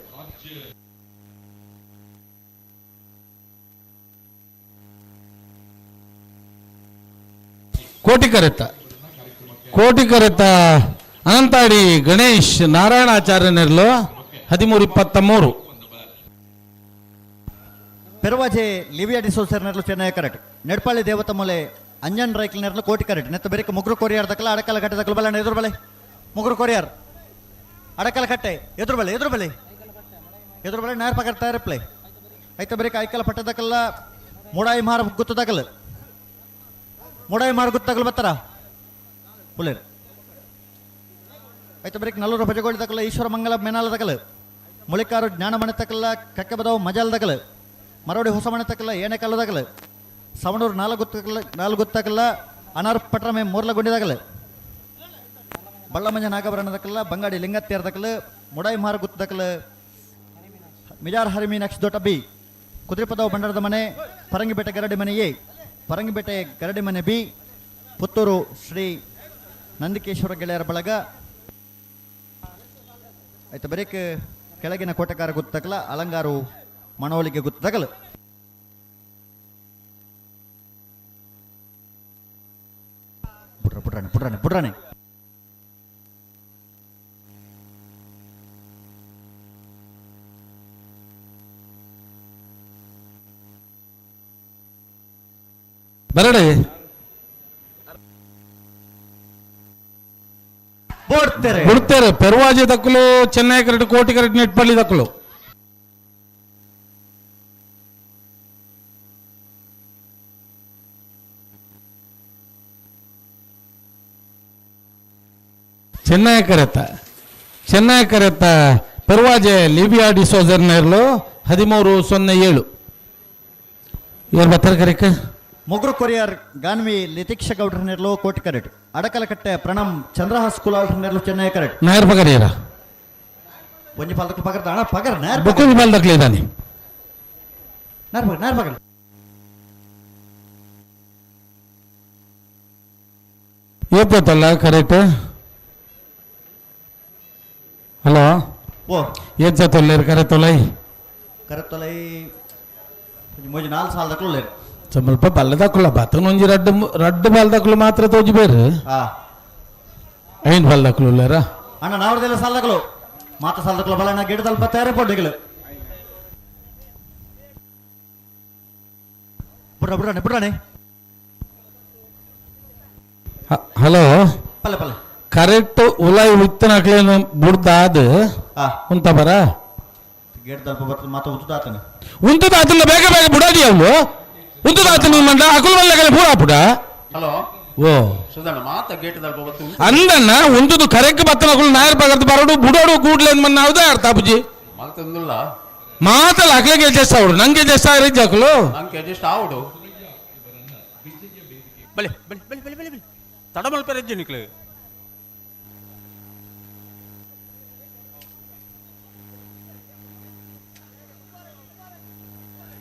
ಕೋಟಿ ಕರೆತ ಕೋಟಿ ಕರೆತ ಅನಂತಾಡಿ ಗಣೇಶ್ ನಾರಾಯಣಾಚಾರ್ಯನೆರ್ಲು 13-23. ಪೆರವಾಜೆ ಲಿವಿಯಾ ಡಿಸೋಸರ್ ನೆರ್ಲು ಚೆನ್ನೈ ಕರೆಕ್ಟ್ ನೆಡ್ಪಾಳಿ ದೇವತಮೂಲೆ ಅಂಜನ್ ರೈಕ್ಲ್ ನೆರ್ಲು ಕೋಟಿ ಕರೆಕ್ಟ್ ನೆತ್ತ ಬೆರಿಕ ಮುಗ್ರು ಕೊರಿಯಾರ್ ದಕ್ಕಲ ಅಡಕಲ ಕಟ್ಟೆ ದಕ್ಕಲು ಬಲ ಎದುರು ಬಲೆ ಮುಗುರು ಕೊರಿಯರ್ ಅಡಕಲ ಕಟ್ಟೆ ಎದುರು ಬಲೆ ಎದುರು ಬಲೆ ಎದುರು ಬಲೆ ನೇರ ಪಕರ್ ತಯಾರಿಪ್ಲೆ ಐತ ಬರೀಕ ಐಕಲ ಪಟ್ಟದಕ್ಕಲ್ಲ ಮೂಡಾಯಿ ಮಾರ ಗುತ್ತದಕಲ್ ಮೂಡಾಯಿ ಮಾರ ಗುತ್ತಕಲ್ ಬತ್ತಾರ ಪುಲೇರ್ ಐತ ಬರೀಕ್ ನಲ್ಲೂರು ಭಜಗೋಳಿ ತಕಲ ಈಶ್ವರ ಮಂಗಲ ಮೇನಾಲ ತಕಲ್ ಮುಳಿಕಾರು ಜ್ಞಾನಮಣಿ ತಕಲ್ಲ ಕಕ್ಕಬದವು ಮಜಾಲ್ ತಕಲ್ ಮರೋಡಿ ಹೊಸಮಣಿ ತಕಲ್ಲ ಏನೆಕಲ್ಲ ತಕಲ್ ಸವಣೂರು ನಾಲ್ಕು ಗುತ್ತಕಲ್ಲ ನಾಲ್ಕು ಗುತ್ತಕಲ್ಲ ಅನಾರ್ ಪಟ್ರಮೆ ಮೂರ್ಲ ಗುಂಡಿದಾಗಲ ಬಳ್ಳಮಂಜ ನಾಗಭರಣ ದಕ್ಕಲ್ಲ ಬಂಗಾಡಿ ಲಿಂಗತ್ತೇರ್ ದಕ್ಕಲು ಮುಡಾಯಿ ಮಾರ ಗುತ್ತ ದಕ್ಕಲು ಮಿಜಾರ್ ಹರಿಮೀನಾಕ್ಷಿ ದೊಡ್ಡ ಬಿ ಕುದುರೆಪದವು ಬಂಡಾರದ ಮನೆ ಪರಂಗಿಪೇಟೆ ಗರಡಿ ಮನೆ ಎ ಪರಂಗಿಪೇಟೆ ಗರಡಿ ಮನೆ ಬಿ ಪುತ್ತೂರು ಶ್ರೀ ನಂದಿಕೇಶ್ವರ ಗೆಳೆಯರ ಬಳಗ ಆಯ್ತು ಬರೀಕ್ ಕೆಳಗಿನ ಕೋಟೆಕಾರ ಗುತ್ತಕಲ ಅಲಂಗಾರು ಮಣವಳಿಗೆ ಗುತ್ತಕಲು ಪುಟ್ರ ಪುಟ್ರಾಣೆ ಪುಟ್ರಾಣೆ ಪುಟ್ರಾಣೆ ಬರಡೆ ಬಿಡ್ತಾರೆ ಬಿಡ್ತಾರೆ ಪೆರ್ವಾಜೆ ದಕ್ಕಲು ಚೆನ್ನೈ ಕರೆಕ್ಟ್ ಕೋಟಿ ಕರೆಕ್ಟ್ ನೆಟ್ಪಳ್ಳಿ ದಕ್ಕಲು ಚೆನ್ನೈ ಕರೆತ ಚೆನ್ನೈ ಕರೆತ್ತ ಪೆರ್ವಾಜೆ ಲಿವಿಯಾ ಡಿಸೋಜರ್ ನೇರ್ಲು 13.07. ಏರ್ ಬತ್ತರ ಕರೆಕ್ ಮೊಗ್ರು ಕೊರಿಯರ್ ಗಾನ್ವಿ ಲಿತೀಕ್ಷ ಗೌಡ್ರ ನೆರ್ಲು ಕೋಟಿ ಕರೆಟ್. ಅಡಕಲಕಟ್ಟೆ ಪ್ರಣಮ್ ಚಂದ್ರಹಾಸ್ ಕುಲಾಲ್ ನೆರ್ಲು ಚೆನ್ನೈ ಕರೆಟ್. ನಾಯರ್ ಪಗರಿಯರ ಒಂಜಿ ಪಾಲ್ದಕ್ಲು ಪಗರ್ದ ಅಣ್ಣ ಪಗರ್ ನಾಯರ್ ಬೊಕ್ಕೊಂಜಿ ಪಾಲ್ದಕ್ಲು ಇದ್ದಾನೆ. ನಾಯರ್ ಪಗರ್ ನಾಯರ್ ಪಗರ್ ಏಪತ್ತಲ್ಲ ಕರೆಕ್ಟ್. ಹಲೋ ಓ ಏತ್ ಜತೊಲ್ಲೇರು ಕರೆತೊಲೈ? ಕರೆತೊಲೈ ಮೊಜಿ 4 ಸಾಲದಕ್ಲು ಲೇರು. ಸ್ವಲ್ಪ ಬಲ್ಲದಕ್ಕುಲ್ಲ ಬತ್ತನ ಒಂಜಿ ರಡ್ಡು ರಡ್ಡು ಬಲ್ದಕ್ಕಲು ಮಾತ್ರ ತೋಜಿ ಬೇರು. ಐನ್ ಬಲ್ದಕ್ಕಲು ಉಲ್ಲೇರ ಅಣ್ಣ ನಾವ್ರದೆಲ್ಲ ಸಾಲದಕ್ಕಲು ಮಾತ ಸಾಲದಕ್ಕಲು ಬಲಣ್ಣ ಗಿಡದಲ್ಲಿ ತಯಾರಿ ಪೊಡ್ಡಿಗಳು ಬುಡ್ರ ಬುಡ್ರಾಣೆ ಬುಡ್ರಾಣೆ. ಹಲೋ ಪಲ್ಲೆ ಪಲ್ಲೆ ಕರೆಕ್ಟ್ ಉಲಾಯಿ ಉತ್ತನಕ್ಲೇನು ಬುಡ್ದಾದ ಉಂತ ಬರ ಗೇಟ್ ತಲ್ಪ ಬರ್ತದೆ ಮಾತ ಉತ್ತದಾತನ ಉಂತದಾತನ ಬೇಗ ಬೇಗ ಬುಡಾದಿ ಅವಳು ಉಂತದಾತನ ಮಂಡ ಅಕುಲ್ ಮಲ್ಲಗಲೆ ಪೂರಾ ಪುಡ. ಹಲೋ ಓ ಸುಧಣ್ಣ ಮಾತ ಗೇಟ್ ತಲ್ಪ ಬತ್ತು ಅಂದಣ್ಣ ಉಂತದು ಕರೆಕ್ಟ್ ಬತ್ತನಕುಲು ನಾಯರ್ ಪಗರ್ದು ಬರಡು ಬುಡೋಡು ಕೂಡ್ಲೇನ್ ಮನ್ನ ಹೌದಾ ಅರ್ಥ ಬುಜಿ ಮಲ್ತಂದುಲ್ಲ ಮಾತಲ್ಲ ಅಕ್ಲೆಗೆ ಅಡ್ಜಸ್ಟ್ ಆವಡು ನಂಗೆ ಅಡ್ಜಸ್ಟ್ ಆಗಿದ್ದು ಅಕಲು ನಂಗೆ ಅಡ್ಜಸ್ಟ್ ಆವಡು ಬಲೆ ಬಲೆ ಬಲೆ ಬಲೆ ಬಲೆ ಬಲೆ ತಡಮಲ್ ಪೆರಜ್ಜಿ ನಿಕ್ಲು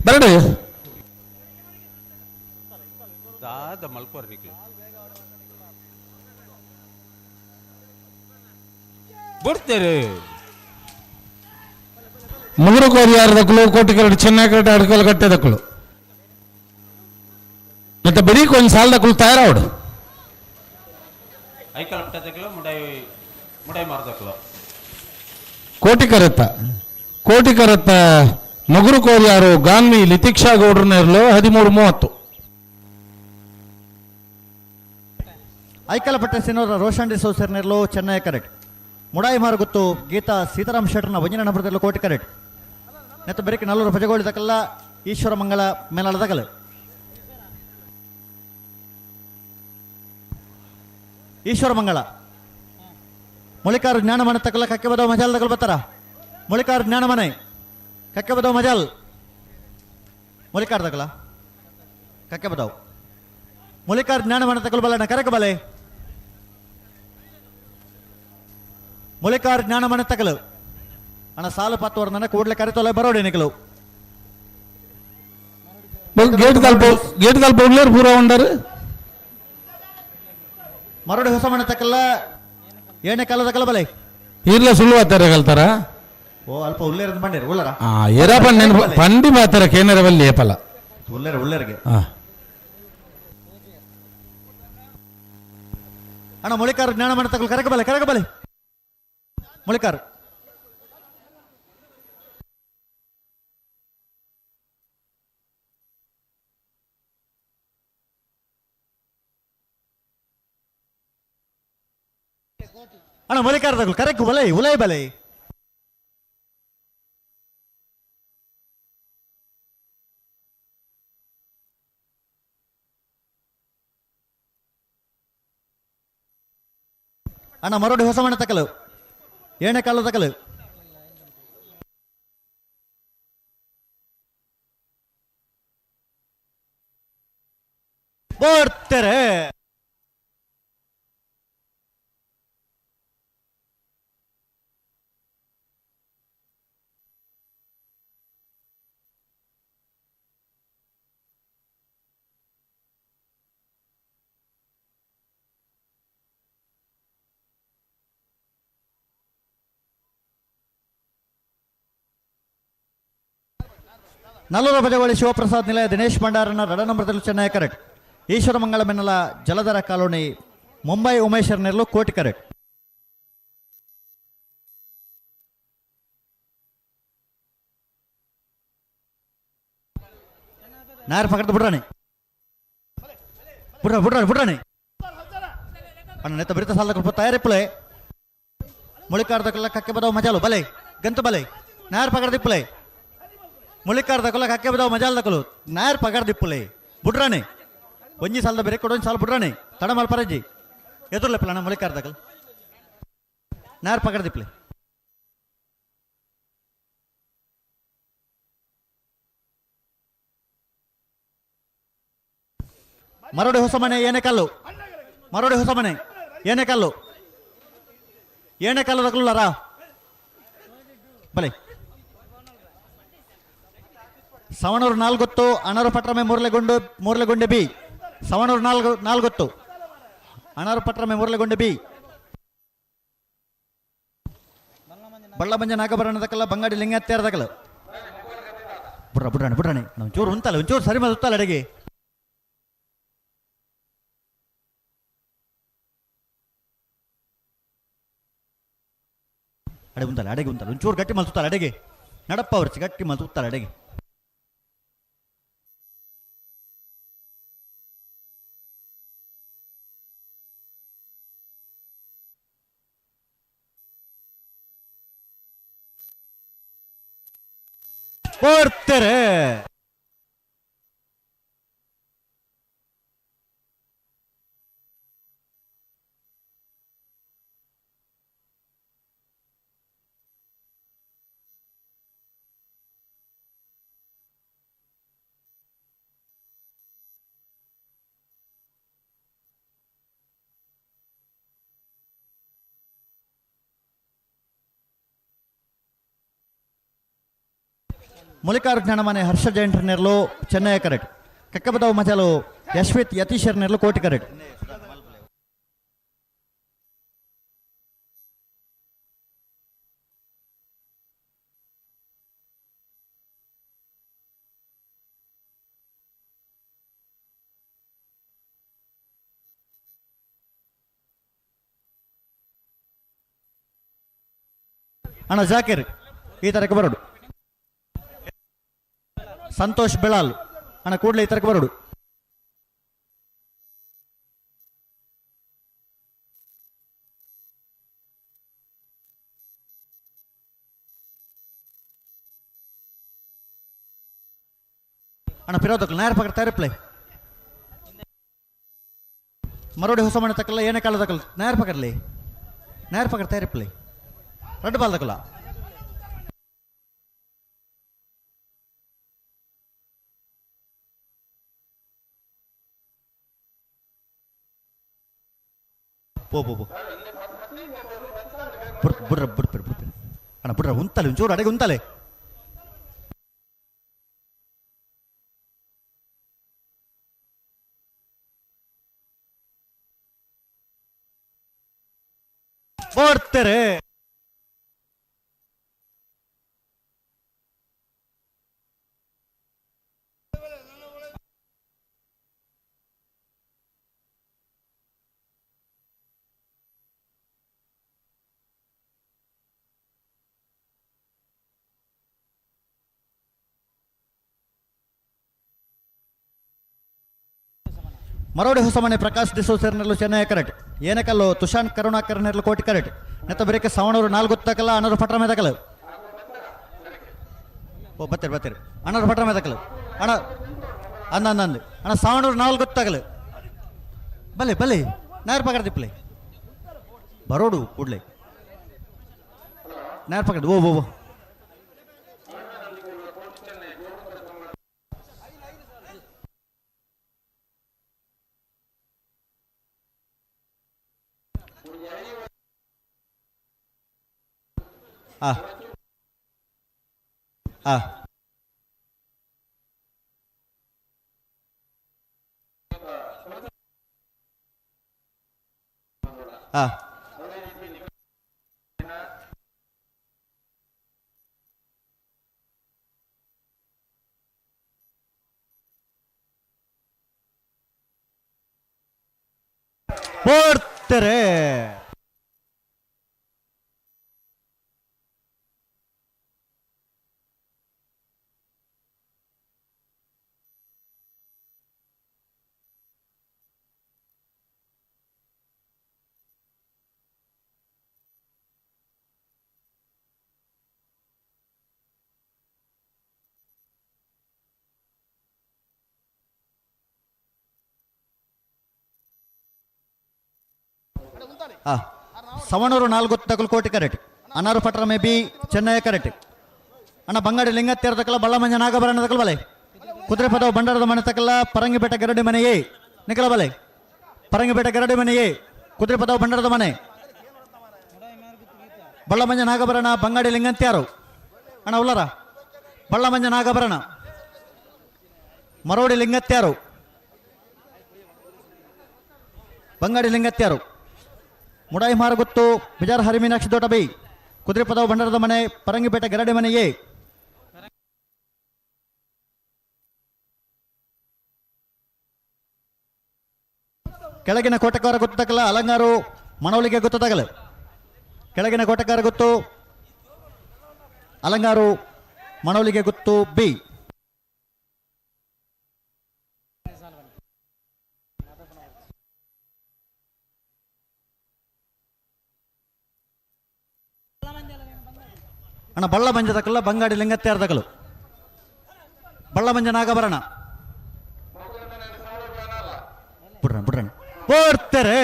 ಬರಡು ದಾದ ಮಲ್ಪರ್ ನಿಕ್ಲು ಬಿಡ್ತೇರೆ ಮೂರು ಕೋರಿಯಾರ ದಕ್ಕಲು ಕೋಟಿ ಕರಡು ಚೆನ್ನೈ ಕರಡು ಅಡ್ಕಲ್ ಕಟ್ಟೆ ದಕ್ಕಲು ಮತ್ತೆ ಬರೀ ಕೊಂಚ ಸಾಲ ದಕ್ಕಲು ತಯಾರಾವಡು ಐಕಲ್ ಪಟ್ಟದಕ್ಕಲು ಮುಡೈ ಮುಡೈ ಮಾರದಕ್ಕಲು ಕೋಟಿ ಕರತ್ತ ಕೋಟಿ ಕರತ್ತ ಮೊಗರು ಕೋರಿಯಾರು ಗಾನ್ವಿ ಲಿತೀಕ್ಷಾ ಗೌಡ್ರನೇರ್ಲು 13.30. ಐಕಲಪಟ್ಟೆ ಸಿನೋರ ರೋಷನ್ ಡಿಸೋಸರ್ ನೆರ್ಲು ಚೆನ್ನೈ ಕರೆಕ್ಟ್. ಮುಡಾಯಿ ಮಾರುಗುತ್ತು ಗೀತಾ ಸೀತಾರಾಮ್ ಶೆಟ್ಟರ್ನ ವಂಜನ ನಂಬರದಲ್ಲೂ ಕೋಟಿ ಕರೆಕ್ಟ್. ನೆತ್ತ ಬೆರಕೆ ನಲ್ಲೂರು ಪಜಗೋಳಿ ತಕಲ್ಲ ಈಶ್ವರ ಮಂಗಳ ಮೇಲಾಳ ತಕಲು ಈಶ್ವರ ಮಂಗಳ ಮೊಳಿಕಾರು ಜ್ಞಾನಮನೆ ತಕಲ್ಲ ಕಕ್ಕೆ ಬದವ ಮಜಾಲ್ ತಕಲ್ ಬತ್ತಾರ ಮೊಳಿಕಾರು ಜ್ಞಾನಮನೆ ಕಕ್ಕೆ ಬದವ ಮಜಾಲ್ ಮೊಳಿಕಾರ್ ತಕಲ ಕಕ್ಕೆ ಬದವು ಮೊಳಿಕಾರ್ ಜ್ಞಾನಮನೆ ತಕಲ್ ಬಲ್ಲಣ್ಣ ಕರಕ ಬಲೆ ಮೊಳಿಕಾರ್ ಜ್ಞಾನಮನೆ ತಕಲು ಅಣ್ಣ ಸಾಲು ಪತ್ತು ನನ್ನ ಕೂಡಲೇ ಕರೆತೊಲೆ ಬರೋಡಿ ನಿಕಲು ಗೇಟ್ ತಲ್ಪ ಗೇಟ್ ತಲ್ಪ ಉಳ್ಳೇರು ಪೂರ ಉಂಡರು ಮರಡಿ ಹೊಸ ಮನೆ ತಕಲ್ಲ ಏನೇ ಕಾಲ ತಕಲ ಬಲೆ ಈರ್ಲ ಸುಳ್ಳು ಆತಾರೆ ಕಲ್ತಾರ ಓ ಅಲ್ಪ ಉಲ್ಲೇರ ಬಂಡಿರ ಉಳ್ಳರ ಏರ ಪಂಡಿ ಪಂಡಿ ಮಾತಾರ ಕೇನರ ಬಲ್ಲಿ ಏಪಲ ಉಲ್ಲೇರ ಉಳ್ಳೇರಿಗೆ ಅಣ್ಣ ಮೊಳಿಕಾರ್ ಜ್ಞಾನ ಮನೆ ತಕಲ್ ಕರಕ ಬಲೆ ಕರಕ ಬಲೆ ಮೊಳಿಕಾರ್ ಅಣ್ಣ ಮೊಳಿಕಾರ್ ತಕಲ್ ಕರೆಕ್ ಬಲೆ ಉಲೈ ಬಲೆ ಅಣ್ಣ ಮರೋಡಿ ಹೊಸ ಮನೆ ತಕಲು ಏನೇ ಕಾಲ ತಕಲು ಬರ್ತಾರೆ ನಲ್ಲೂರ ಬಜಗೋಳಿ ಶಿವಪ್ರಸಾದ್ ನಿಲಯ ದಿನೇಶ್ ಭಂಡಾರನ ರಡ ನಂಬರ್ದಲ್ಲಿ ಚೆನ್ನೈ ಕರೆಕ್ಟ್. ಈಶ್ವರ ಮಂಗಳ ಬೆನ್ನಲ ಜಲಧರ ಕಾಲೋನಿ ಮುಂಬೈ ಉಮೇಶರ್ ನೆರಳು ಕೋಟಿ ಕರೆಕ್ಟ್. ನಾಯರ್ ಪಕಡ್ದು ಬಿಡ್ರಾಣಿ ಬಿಡ್ರ ಬಿಡ್ರಾಣಿ ಬಿಡ್ರಾಣಿ ಅಣ್ಣ ನೆತ್ತ ಬಿರಿತ ಸಾಲ ಕಲ್ಪ ತಯಾರಿಪ್ಪಲೆ ಮುಳಿಕಾರ್ದಕ್ಕೆಲ್ಲ ಕಕ್ಕೆ ಬದವ ಮಜಾಲು ಬಲೆ ಗಂತು ಬಲೆ ನಾಯರ್ ಪಕಡ್ದಿಪ್ಪಲೆ ಮುಳಿಕಾರ್ದಕ್ಕೆಲ್ಲ ಕಕ್ಕೆ ಬದವ ಮಜಾಲ್ ದಕ್ಕಲು ನಾಯರ್ ಪಕಡ್ದಿಪ್ಪಲೆ ಬುಡ್ರಾಣಿ ಒಂಜಿ ಸಾಲದ ಬೇರೆ ಕೊಡೊಂದು ಸಾಲ ಬುಡ್ರಾಣಿ ತಡ ಮಲ್ಪರಜ್ಜಿ ಎದುರ್ಲೆಪ್ಪಲ ಅಣ್ಣ ಮುಳಿಕಾರ್ದಕ್ಕಲ್ ನಾಯರ್ ಪಕಡ್ದಿಪ್ಪಲೆ. ಮರೋಡಿ ಹೊಸಮನೆ ಏನೆಕಲ್ಲು ಮರೋಡಿ ಹೊಸಮನೆ ಏನೆಕಲ್ಲು ಏನೆಕಲ್ಲು ತಕಲುಲ್ಲಾರಾ ಬಲೆ ಸವಣೂರು ನಾಲ್ಗೊತ್ತು ಅಣರು ಪಟ್ರಮೆ ಮೂರ್ಲೆಗೊಂಡು ಮೂರ್ಲೆಗೊಂಡೆ ಬಿ ಸವಣೂರು ನಾಲ್ಗೊತ್ತು ಅಣರು ಪಟ್ರಮೆ ಮೂರ್ಲೆಗೊಂಡೆ ಬಿ ಬಳ್ಳಬಂಜ ನಾಗಭರಣದಕಲ್ಲ ಬಂಗಾಡಿ ಲಿಂಗತ್ಯಾರದಕಲ್ಲ ಬುಡ್ರ ಬುಡ್ರಾಣಿ ಬುಡ್ರಾಣಿ ಒಂಚೂರು ಉಂತಲ್ಲ ಒಂಚೂರು ಸರಿ ಉತ್ತಲ್ಲ ಅಡಿಗೆ ಅಡೆ ಉಂತಲ್ಲ ಅಡೆಗೆ ಉಂತಲ್ಲ ಒಂಚೂರು ಗಟ್ಟಿ ಮಲ್ಸುತ್ತಲ್ಲ ಅಡೆಗೆ ನಡಪ್ಪ ಅವ್ರಚಿ ಗಟ್ಟಿ ಮಲ್ಸುತ್ತಲ್ಲ ಅಡೆಗೆ ಬರ್ತಾರೆ ಮಲ್ಲಿಕಾರ್ಜುನ ಮನೆ ಹರ್ಷ ಜೈಂಟ್ರ ನೆರಳು ಚೆನ್ನೈ ಕರೆಕ್ಟ್ ಕಕ್ಕಬದವ್ ಮಜಲು ಯಶ್ವಿತ್ ಯತೀಶರ್ ನೆರಳು ಕೋಟಿ ಕರೆಕ್ಟ್ ಅಣ್ಣ ಜಾಕಿರ್ ಈ ತರಕ್ಕೆ ಬರೋಡು ಸಂತೋಷ್ ಬೆಳಾಲ್ ಅಣ್ಣ ಕೂಡಲೇ ಈ ತರಕ್ಕೆ ಬರೋಡು ಅಣ್ಣ ಪಿರೋದಕ್ಕಲ್ಲ ನೇರ ಪಕ್ಕ ತಯಾರಿಪ್ಲೆ ಮರೋಡಿ ಹೊಸ ಮನೆ ತಕ್ಕಲ್ಲ ಏನೇ ಕಾಲ ತಕ್ಕಲ್ಲ ನೇರ ಪಕ್ಕರ್ಲಿ ನೇರ ಪಕ್ಕ ತಯಾರಿಪ್ಲೆ ரெண்டு பால் தக்கலா ಪೋ ಪೋ ಪೋ ಬಿಡ್ರ ಬಿಡ್ಪಿರ ಬಿಡ್ಪಿರ ಅಣ್ಣ ಬಿಡ್ರ ಉಂತಲೆ ಒಂಚೂರು ಅಡೆಗೆ ಉಂತಲೆ ಬರ್ತಾರೆ ಮರೋಡಿ ಹೊಸಮನೆ ಪ್ರಕಾಶ್ ಡಿಸೋಸರ್ ನೆರಳು ಚೆನ್ನೈ ಕರೆಕ್ಟ್ ಏನಕಲ್ಲು ತುಷಾನ್ ಕರುಣಾಕರ್ ನೆರಳು ಕೋಟಿ ಕರೆಕ್ಟ್ ನೆತ್ತ ಬರೀಕೆ ಸವಣೂರು ನಾಲ್ಕು ತಕಲ ಅನರು ಪಟ್ರ ಮೇದಕಲ ಓ ಬತ್ತೀರಿ ಬತ್ತೀರಿ ಅಣ್ಣರು ಪಟ್ರ ಮೇದಕಲ ಅಣ್ಣ ಅಂದ ಅಂದ ಅಂದು ಅಣ್ಣ ಸವಣೂರು ನಾಲ್ಕು ತಗಲು ಬಲೆ ಬಲೆ ನೇರ ಪಕಡ ತಿಪ್ಪಲೆ ಬರೋಡು ಕೂಡ್ಲೆ ನೇರ ಪಕಡ ಓ ಓ ಓ ಆ ಆ ಆ ಬರ್ತಾರೆ ಸವಣೂರು ನಾಲ್ಕು ಕೋಟಿ ಕರೆಕ್ಟ್ ಅನಾರು ಪಟ್ರ ಮೇ ಬಿ ಚೆನ್ನೈ ಕರೆಕ್ಟ್ ಅಣ್ಣ ಬಂಗಾಡಿ ಲಿಂಗತ್ತೇರ ತಕಲ ಬಳ್ಳಮಂಜ ನಾಗಭರಣ ತಕಲ ಬಲೆ ಕುದುರೆ ಪದವು ಭಂಡಾರದ ಮನೆ ತಕಲ ಪರಂಗಿಪೇಟೆ ಗರಡಿ ಮನೆ ಎ ನಿಕಲ ಬಲೆ ಪರಂಗಿಪೇಟೆ ಗರಡಿ ಮನೆಯೇ ಕುದುರೆಪದವು ಭಂಡಾರದ ಮನೆ ಬಳ್ಳಮಂಜ ನಾಗಭರಣ ಬಂಗಾಡಿ ಲಿಂಗಂತ್ಯಾರು ಅಣ್ಣ ಉಲ್ಲರ ಬಳ್ಳಮಂಜ ನಾಗಭರಣ ಮರೋಡಿ ಲಿಂಗತ್ಯಾರು ಬಂಗಾಡಿ ಲಿಂಗತ್ಯಾರು ಮುಡಾಯಿ ಮಾರಗುತ್ತು ಬಿಜಾರ್ ಹರಿಮೀನಾಕ್ಷಿ ದೊಡ್ಡ ಬೈ ಕುದುರೆಪದವು ಭಂಡಾರದ ಮನೆ ಪರಂಗಿಪೇಟೆ ಗರಡಿ ಮನೆಯೇ ಕೆಳಗಿನ ಕೋಟೆಕಾರ ಗೊತ್ತಕಲ ಅಲಂಗಾರು ಮಣವಳಿಗೆ ಗೊತ್ತದಾಗಲ ಕೆಳಗಿನ ಕೋಟೆಕಾರ ಗೊತ್ತು ಅಲಂಗಾರು ಮಣವಳಿಗೆ ಗೊತ್ತು ಬಿ. ಅಣ್ಣ ಬಳ್ಳ ಮಂಜದಕಲ್ಲ ಬಂಗಾಡಿ ಲಿಂಗತ್ಯಾರ್ದಕಲು ಬಳ್ಳಮಂಜ ನಾಗಭರಣ ಬಿಡ್ರಣ ಬಿಡ್ರಣ ಓಡ್ತಾರೆ.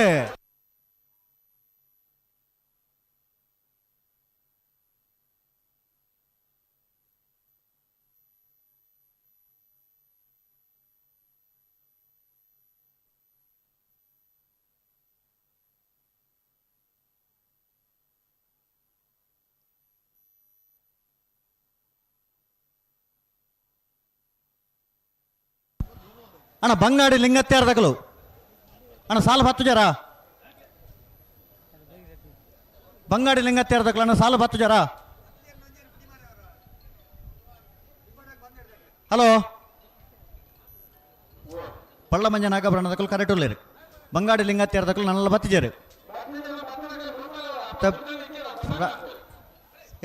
ಅಣ್ಣ ಬಂಗಾಡಿ ಲಿಂಗತ್ಯಾರ್ದಕಲು ಅಣ್ಣ ಸಾಲು 10 ಜರ ಬಂಗಾಡಿ ಲಿಂಗತ್ಯಾರ್ದಕಲು ಅಣ್ಣ ಸಾಲು 10 ಜರ. ಹಲೋ ಪಳ್ಳಮಂಜ ನಾಗಭರಣದಕಲು ಕರೆಕ್ಟ್ ಉಳ್ಳೇರು ಬಂಗಾಡಿ ಲಿಂಗತ್ಯಾರ್ದಕಲು ನನ್ನೆಲ್ಲ ಬತ್ತಿಜೇರು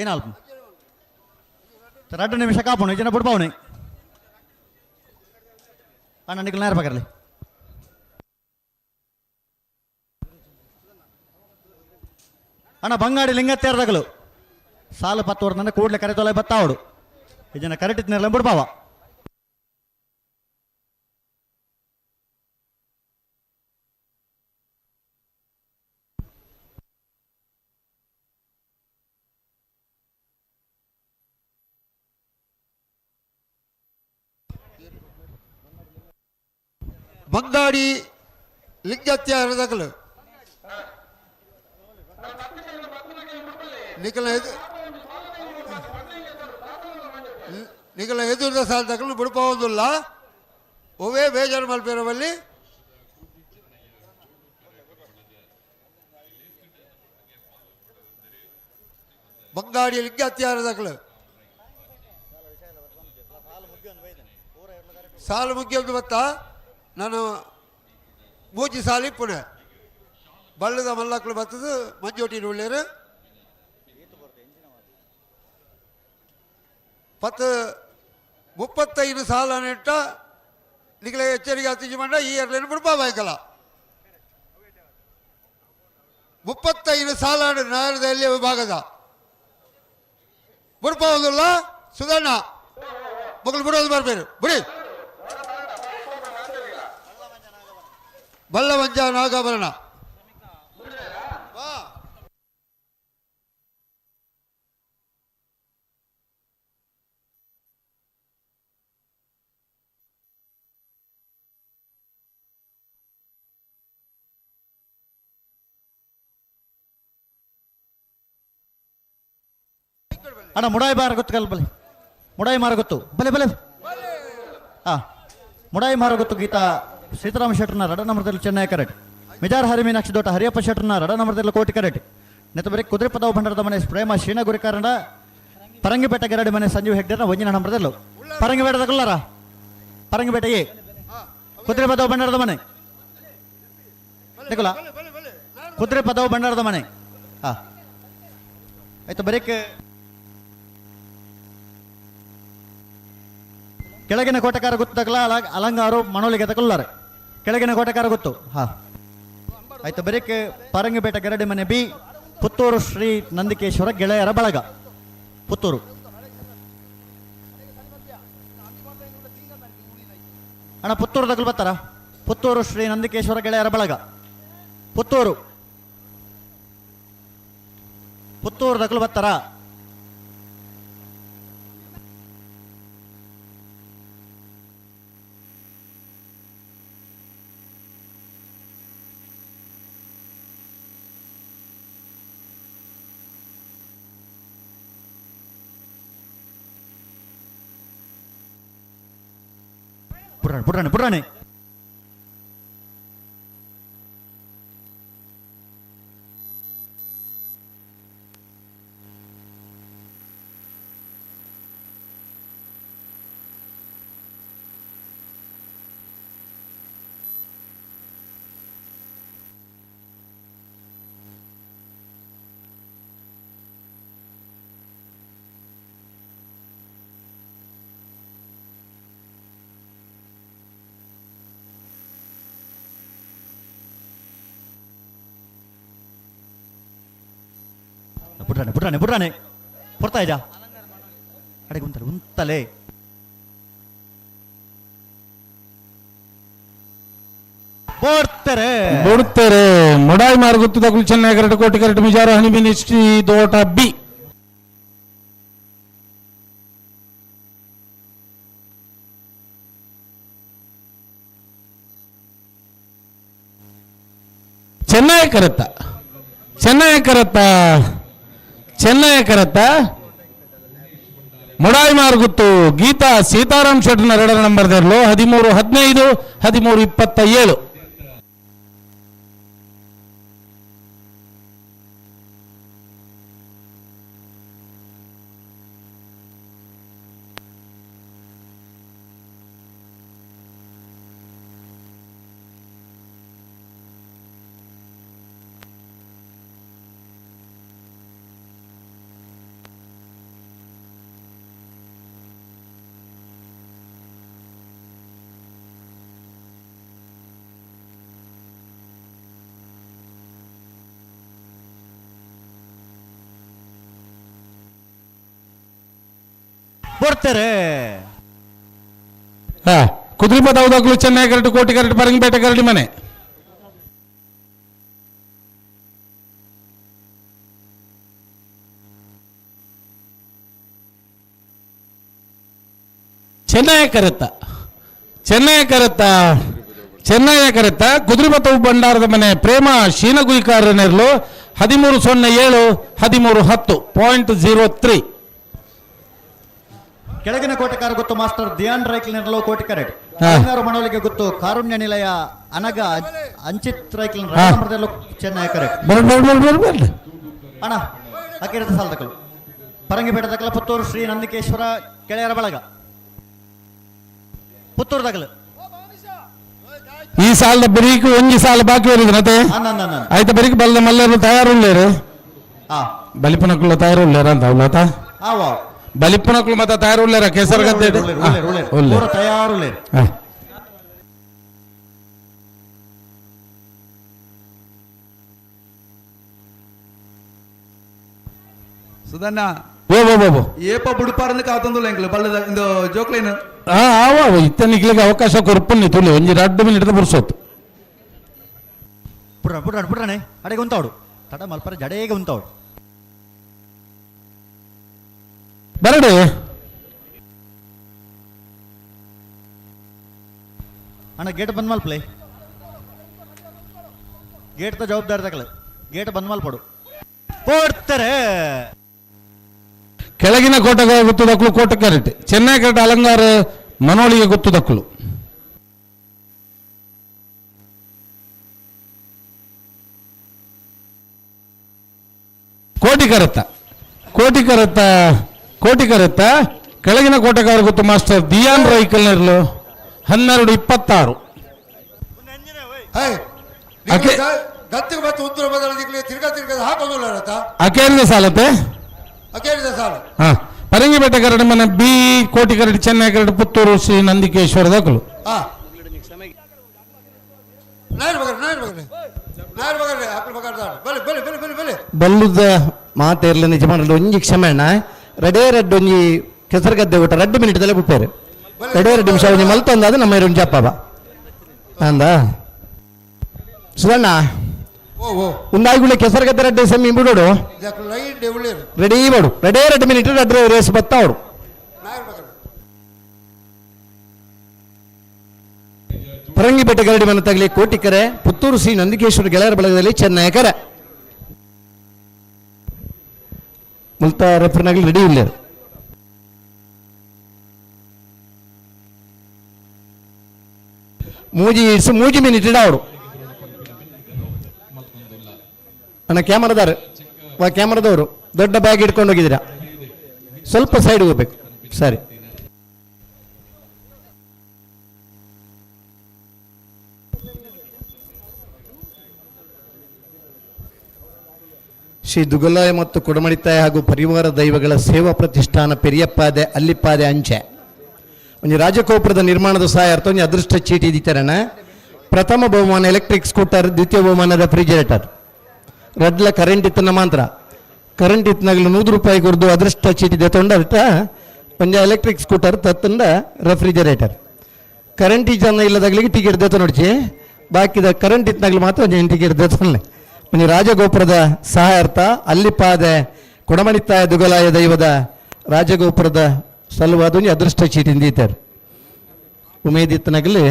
ಏನಲ್ಪ 2 ನಿಮಿಷ ಕಾಪುಣು ಜನ ಬಿಡ್ಬಾವಣಿ ಅಣ್ಣ ನಿಖಲ್ ನೇರ ಬರಲಿ. ಅಣ್ಣ ಬಂಗಾಡಿ ಲಿಂಗತ್ಯಾರ್ದಗಲು ಸಾಲು 10 ವರ್ಷ ಕೂಡಲೇ ಕರೆ ತೊಲೆ ಬತ್ತಾವಡು ಈ ಜನ ಕರೆಕ್ಟ್ ಇದ್ನೆಲ್ಲ ಬಿಡ್ಬಾವ. ಬಂಗಾಡಿ ಲಿಂಗತ್ಯಾರ್ದಗಲು ನಿಖಲ ನಿಖಲ ಎದುರ್ದ ಸಾಲದಕಲು ಬಿಡ್ಪೋದಿಲ್ಲ ಒವೇ ಬೇಜಾರು ಮಲ್ಪೇರವಲ್ಲಿ. ಬಂಗಾಡಿ ಲಿಂಗತ್ಯಾರ್ದಕಲು ಸಾಲು ಮುಗಿಯೋದು ಬತ್ತಾ ನಾನು ಮೂಜಿ ಸಾಲಿ ಪುಣೆ ಬಳ್ಳದ ಮಲ್ಲಕ್ಳು ಬತ್ತದು ಮಂಜೋಟಿ ಉಳ್ಳೇರು 10 35 ಸಾಲ ನೆಟ್ಟ ನಿಗಲ ಎಚ್ಚರಿಕೆ ಅತಿಜಿ ಮಂಡ ಈ ಎರ್ಲೇನು ಬಿಡ್ಬಾ ಬಾಯ್ಕಲ್ಲ 35 ಸಾಲ ನಾರದ ಎಲ್ಲಿಯ ವಿಭಾಗದ ಬಿಡ್ಬೋದಿಲ್ಲ ಸುಧಣ್ಣ ಮಗಳು ಬಿಡೋದು ಬರ್ಬೇರು ಬಿಡಿ. ಬಲ್ಲವಂಜ ನಾಗಾಭರಣ ಅಣ್ಣ ಮುಡಾಯಿ ಬಾರ ಗೊತ್ತು ಕಲ್ ಬಲೆ ಮುಡಾಯಿ ಮಾರ ಗೊತ್ತು ಬಲೆ ಬಲೆ ಹಾ ಮುಡಾಯಿ ಮಾರ ಗೊತ್ತು ಗೀತಾ ಸೀತಾರಾಮ ಶೆಟ್ಟರ್ನ ರಡ ನಂಬರ್ದಲ್ಲಿ ಚೆನ್ನೈ ಕರೆಕ್ಟ್ ಮಿಜಾರ್ ಹರಿ ಮೀನಾಕ್ಷಿ ದೋಟ ಹರಿಯಪ್ಪ ಶೆಟ್ಟರ್ನ ರಡ ನಂಬರ್ದಲ್ಲಿ ಕೋಟಿ ಕರೆಕ್ಟ್ ನೆತ್ತ ಬರೀ ಕುದುರೆಪದವು ಭಂಡಾರದ ಮನೆ ಪ್ರೇಮ ಶ್ರೀನಗುರಿಕಾರಣ ಪರಂಗಿಪೇಟೆ ಗರಡಿ ಮನೆ ಸಂಜೀವ್ ಹೆಗ್ಡೆರ್ನ ಒಂಜಿನ ನಂಬರ್ದಲ್ಲೂ ಪರಂಗಿಪೇಟೆ ತಗೊಳ್ಳಾರ ಪರಂಗಿಪೇಟೆ ಎ ಕುದುರೆಪದವು ಭಂಡಾರದ ಮನೆ ತಗೊಲ್ಲ ಕುದುರೆಪದವು ಭಂಡಾರದ ಮನೆ ಹಾ ಆಯ್ತು ಬರೀಕ್ ಕೆಳಗಿನ ಕೋಟೆಕಾರ ಗೊತ್ತು ತಗಲ ಅಲಂಗಾರು ಮಣೋಲಿಗೆ ತಗೊಳ್ಳಾರೆ ಕೆಳಗಿನ ಕೋಟೆಕಾರ ಗೊತ್ತು ಹಾ ಆಯ್ತು ಬರೀಕ್ ಪರಂಗಿಪೇಟೆ ಗರಡಿ ಮನೆ ಬಿ ಪುತ್ತೂರು ಶ್ರೀ ನಂದಿಕೇಶ್ವರ ಗೆಳೆಯರ ಬಳಗ ಪುತ್ತೂರು ಅಣ್ಣ ಪುತ್ತೂರು ತಗಲ್ ಬರ್ತಾರ ಪುತ್ತೂರು ಶ್ರೀ ನಂದಿಕೇಶ್ವರ ಗೆಳೆಯರ ಬಳಗ ಪುತ್ತೂರು ಪುತ್ತೂರು ತಗಲು ಬರ್ತಾರ ಪುಟ್ರಾಣಿ ಪುಟ್ರಾಣಿ ಪುಟ್ರಾಣಿ ಪುಟ್ರಾಣೆ ಪುಟ್ರಾಣೆ ಪುಟ್ರಾಣೆ ಪೊರ್ತಾ ಇದ್ಯಾ ಅಡೆಗೆ ಉಂತಲೆ ಉಂತಲೆ ಬೋಡ್ತಾರೆ ಬುಡ್ತಾರೆ ಮುಡಾಯಿ ಮಾರ್ಗುತ್ತದ ಕುಲ್ಚನ್ನ ಕರೆಟ್ ಕೋಟಿ ಕರೆಟ್ ಮಿಜಾರ ಹನಿಬಿನಿ ಶ್ರೀ ದೋಟ ಬಿ ಚೆನ್ನೈ ಕರತ್ತ ಚೆನ್ನೈ ಕರತ್ತ ಚೆನ್ನೈ ಕರತ್ತ ಮುಡಾಯಿ ಮಾರ್ಗುತ್ತು ಗೀತಾ ಸೀತಾರಾಮ್ ಶೆಟ್ಟನ ಎರಡರ ನಂಬರ್ ದೇರ್ಲು 13 15 13 27. ಬರ್ತಾರೆ ಹಾ ಕುದುರೆಪದ ಹೌದಾಗ್ಲು ಚೆನ್ನೈ ಕರೆಟ್ ಕೋಟಿ ಕರೆಟ್ ಪರಂಗಿಪೇಟೆ ಕರಡಿ ಮನೆ ಚೆನ್ನೈ ಕರೆತ್ತ ಚೆನ್ನೈ ಕರೆತ್ತ ಚೆನ್ನೈ ಕರೆತ್ತ ಕುದುರೆಬತ್ತವು ಭಂಡಾರದ ಮನೆ ಪ್ರೇಮ ಶೀನಗುಯಿಕಾರ ನೆರಳು 13.07 13.10 0.03. ಕೆಳಗಿನ ಕೋಟೆಕಾರ ಗೊತ್ತು ಮಾಸ್ಟರ್ ಧ್ಯಾನ್ ರೈಕ್ಲ್ ನೆರಳು ಕೋಟಿ ಕರೆಟ್ ಮನೋಲಿಗೆ ಗೊತ್ತು ಕಾರುಣ್ಯ ನಿಲಯ ಅನಗ ಅಂಚಿತ್ ರೈಕ್ಲ್ ಚೆನ್ನೈ ಕರೆಟ್ ಅಣ್ಣ ಅಕ್ಕಿರತ ಸಾಲದಕಲು ಪರಂಗಿಪೇಟೆ ದಕಲ ಪುತ್ತೂರು ಶ್ರೀ ನಂದಿಕೇಶ್ವರ ಕೆಳೆಯರ ಬಳಗ ಪುತ್ತೂರು ದಕಲು ಈ ಸಾಲದ ಬರೀಕ್ ಒಂಜಿ ಸಾಲ ಬಾಕಿ ಬರುದು ಮತ್ತೆ ಆಯ್ತು ಬರೀಕ್ ಬಲ್ಲ ಮಲ್ಲರು ತಯಾರುಳ್ಳೇರು ಬಲಿಪನಕುಲ ತಯಾರುಳ್ಳೇರ ಅಂತ ಅವಲಾತ ಬಲಿಪನಕುಲು ಮತ್ತ ತಯಾರುಳ್ಳೇರ ಕೇಸರ್ ಗದ್ದೆ ತಯಾರುಳ್ಳೇರು. ಸುಧಣ್ಣ ಓ ಏಪ ಬುಡುಪಾರಂದು ಕಾತೊಂದುಲ್ಲ ಎಂಕ್ಲು ಬಲ್ಲದ ಇಂದು ಜೋಕ್ಲೈನ್ ಆವ ಇತ್ತ ಅವಕಾಶ ಕೊರ್ಪುನ್ನಿ ತುಳಿ ಒಂಜಿ ರಡ್ಡು ಮಿನಿಟ್ ಬುರ್ಸೋತು ಪುಟ್ರ ಪುಟ್ರ ಪುಟ್ರನೆ ಅಡೆಗೆ ಉಂತಾವಡು ತಡ ಮಲ್ಪರ ಜಡೇಗೆ ಉಂತಾವಡು ಬರಡೆ ಅಣ್ಣ ಗೇಟ್ ಬಂದ್ ಮಲ್ಪಲೆ ಗೇಟ್ ತ ಜವಾಬ್ದಾರಿ ತಕಲೆ ಗೇಟ್ ಬಂದ್ ಮಲ್ಪಡು ಪೋಡ್ತಾರೆ. ಕೆಳಗಿನ ಕೋಟೆಗೆ ಗೊತ್ತದಕ್ಕಲು ಕೋಟೆ ಕರೆಟ್ ಚೆನ್ನೈ ಕರೆಟ್ ಅಲಂಗಾರ ಮನೋಳಿಗೆ ಗೊತ್ತದಕ್ಕಲು ಕೋಟಿ ಕರತ್ತ ಕೋಟಿ ಕರತ್ತ ಕೋಟಿ ಕರತ್ತ ಕೆಳಗಿನ ಕೋಟೆಗಾರ ಗೊತ್ತು ಮಾಸ್ಟರ್ ದಿಯಾನ್ ರೈಕಲ್ ನೆರಳು 12.26. ಅಕೇರಿದ ಸಾಲತೆ ಹಾ ಪರಂಗಿಪೇಟೆ ಕರಡು ಮನೆ ಬಿ ಕೋಟಿ ಕರಡಿ ಚೆನ್ನೈ ಕರಡು ಪುತ್ತೂರು ಶ್ರೀ ನಂದಿಕೇಶ್ವರ ದಕಲು ಬಲ್ಲುದ ಮಾತೇರ್ಲ ನಿಜ ಮಾಡಲು ಒಂಜಿ ಕ್ಷಮೆಣ್ಣ ರಡೇ ರಡ್ಡು ಒಂಜಿ ಕೆಸರುಗದ್ದೆ ಊಟ 2 ಮಿನಿಟ್ ದಲ್ಲೇ ಬಿಟ್ಟಾರೆ 2 2 ನಿಮಿಷ ಒಂಜಿ ಮಲ್ತೊಂದು ನಮ್ಮ ಇರು ಜಪ್ಪ ಅಂದ ಸುಧಣ್ಣ ಒಂದಾಗುಳ್ಳೆ ಕೆಸರುಗದ್ದೆ ರಡ್ಡೆ ಸೆಮ್ಮಿ ಬಿಡೋಡು ರೆಡಿ ಮಾಡು ರೆಡೇ 2 ಮಿನಿಟ್ ರಡ್ಡೆ ರೇಸ್ ಬತ್ತಾವಡು ಪರಂಗಿಪೇಟೆ ಗರಡಿ ಮನೆ ತಗಲಿ ಕೋಟಿಕೆರೆ ಪುತ್ತೂರು ಶ್ರೀ ನಂದಿಕೇಶ್ವರ ಗೆಳೆಯರ ಬಳಗದಲ್ಲಿ ಚೆನ್ನೈ ಕರೆ ಮುಲ್ತ ರೆಫರ್ನಾಗಲಿ ರೆಡಿ ಇಲ್ಲ. ಮೂಜಿ it's ಮೂಜಿ ಮಿನಿಟ್ ಅವಡು ಅಣ್ಣ ಕ್ಯಾಮರಾದಾರ ಕ್ಯಾಮರಾದವರು ದೊಡ್ಡ ಬ್ಯಾಗ್ ಇಟ್ಕೊಂಡು ಹೋಗಿದ್ದೀರಾ, ಸ್ವಲ್ಪ ಸೈಡ್ ಹೋಗ್ಬೇಕು. ಸರಿ, ಶ್ರೀ ದುಗಲಾಯ ಮತ್ತು ಕೊಡಮಣಿತಾಯ ಹಾಗೂ ಪರಿವಾರ ದೈವಗಳ ಸೇವಾ ಪ್ರತಿಷ್ಠಾನ ಪೆರಿಯಪ್ಪಾದೆ ಅಲ್ಲಿಪ್ಪಾದೆ ಅಂಚೆ ಒಂದು ರಾಜಗೋಪುರದ ನಿರ್ಮಾಣದ ಸಹಾಯಾರ್ಥ ಒಂದು ಅದೃಷ್ಟ ಚೀಟಿ ಇದ್ದಿತ್ತಾರಣ. ಪ್ರಥಮ ಬಹುಮಾನ ಎಲೆಕ್ಟ್ರಿಕ್ ಸ್ಕೂಟರ್, ದ್ವಿತೀಯ ಬಹುಮಾನ ರೆಫ್ರಿಜರೇಟರ್. ರಡ್ಲ ಕರೆಂಟ್ ಇತ್ತನ ಮಾತ್ರ ಕರೆಂಟ್ ಇತ್ತನಾಗಲು 100 ರೂಪಾಯಿ ಕೊಡ್ದು ಅದೃಷ್ಟ ಚೀಟಿ ತೊಂಡ ಒಂದು ಎಲೆಕ್ಟ್ರಿಕ್ ಸ್ಕೂಟರ್ ತತ್ತಂಡ ರೆಫ್ರಿಜರೇಟರ್. ಕರೆಂಟ್ ಜನ ಇಲ್ಲದಾಗಲಿಗೆ ಟಿಕೆಟ್ ದೇತ ನೋಡ್ಚಿ, ಬಾಕಿದ ಕರೆಂಟ್ ಇತ್ತನಾಗಲಿ ಮಾತ್ರ ಒಂದು ಟಿಕೆಟ್ ದೇತೊಂಡೆ. ಒಂದು ರಾಜಗೋಪುರದ ಸಹಾಯಾರ್ಥ ಅಲ್ಲಿಪಾದೆ ಕೊಡಮಣಿತ್ತಾಯ ದುಗಲಾಯ ದೈವದ ರಾಜಗೋಪುರದ ಸಲುವಾದ ಒಂಜಿ ಅದೃಷ್ಟ ಚೀಟಿ ದೀತಾರೆ. ಉಮೇದಿತ್ತನಾಗಲಿ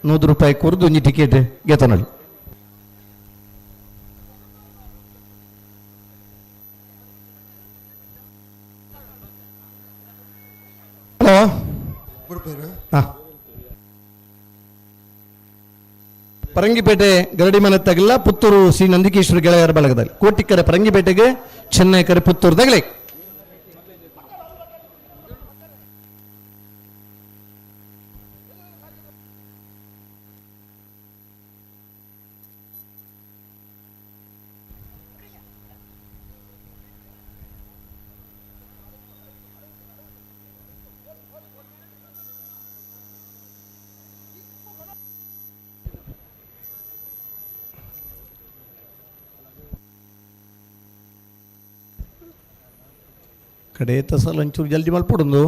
100 ರೂಪಾಯಿ ಕೊರ್ದು ಒಂಜಿ ಟಿಕೆಟ್ ಗೆತೊನೊಲಿ. ಹಲೋ, ಹಾಂ, ಪರಂಗಿಪೇಟೆ ಗರಡಿ ಮನೆ ತಗಲ ಪುತ್ತೂರು ಶ್ರೀ ನಂದಿಕೇಶ್ವರ ಗೆಳೆಯರ ಬಳಗದಲ್ಲಿ ಕೋಟಿಕ್ಕರೆ ಪರಂಗಿಪೇಟೆಗೆ, ಚೆನ್ನೈ ಕರೆ ಪುತ್ತೂರು ತಗಲಿ. ಕಡೆ ಸಲ ಒಂಚೂರು ಜಲ್ದಿ ಮಲ್ಪೊಡೊಂದು.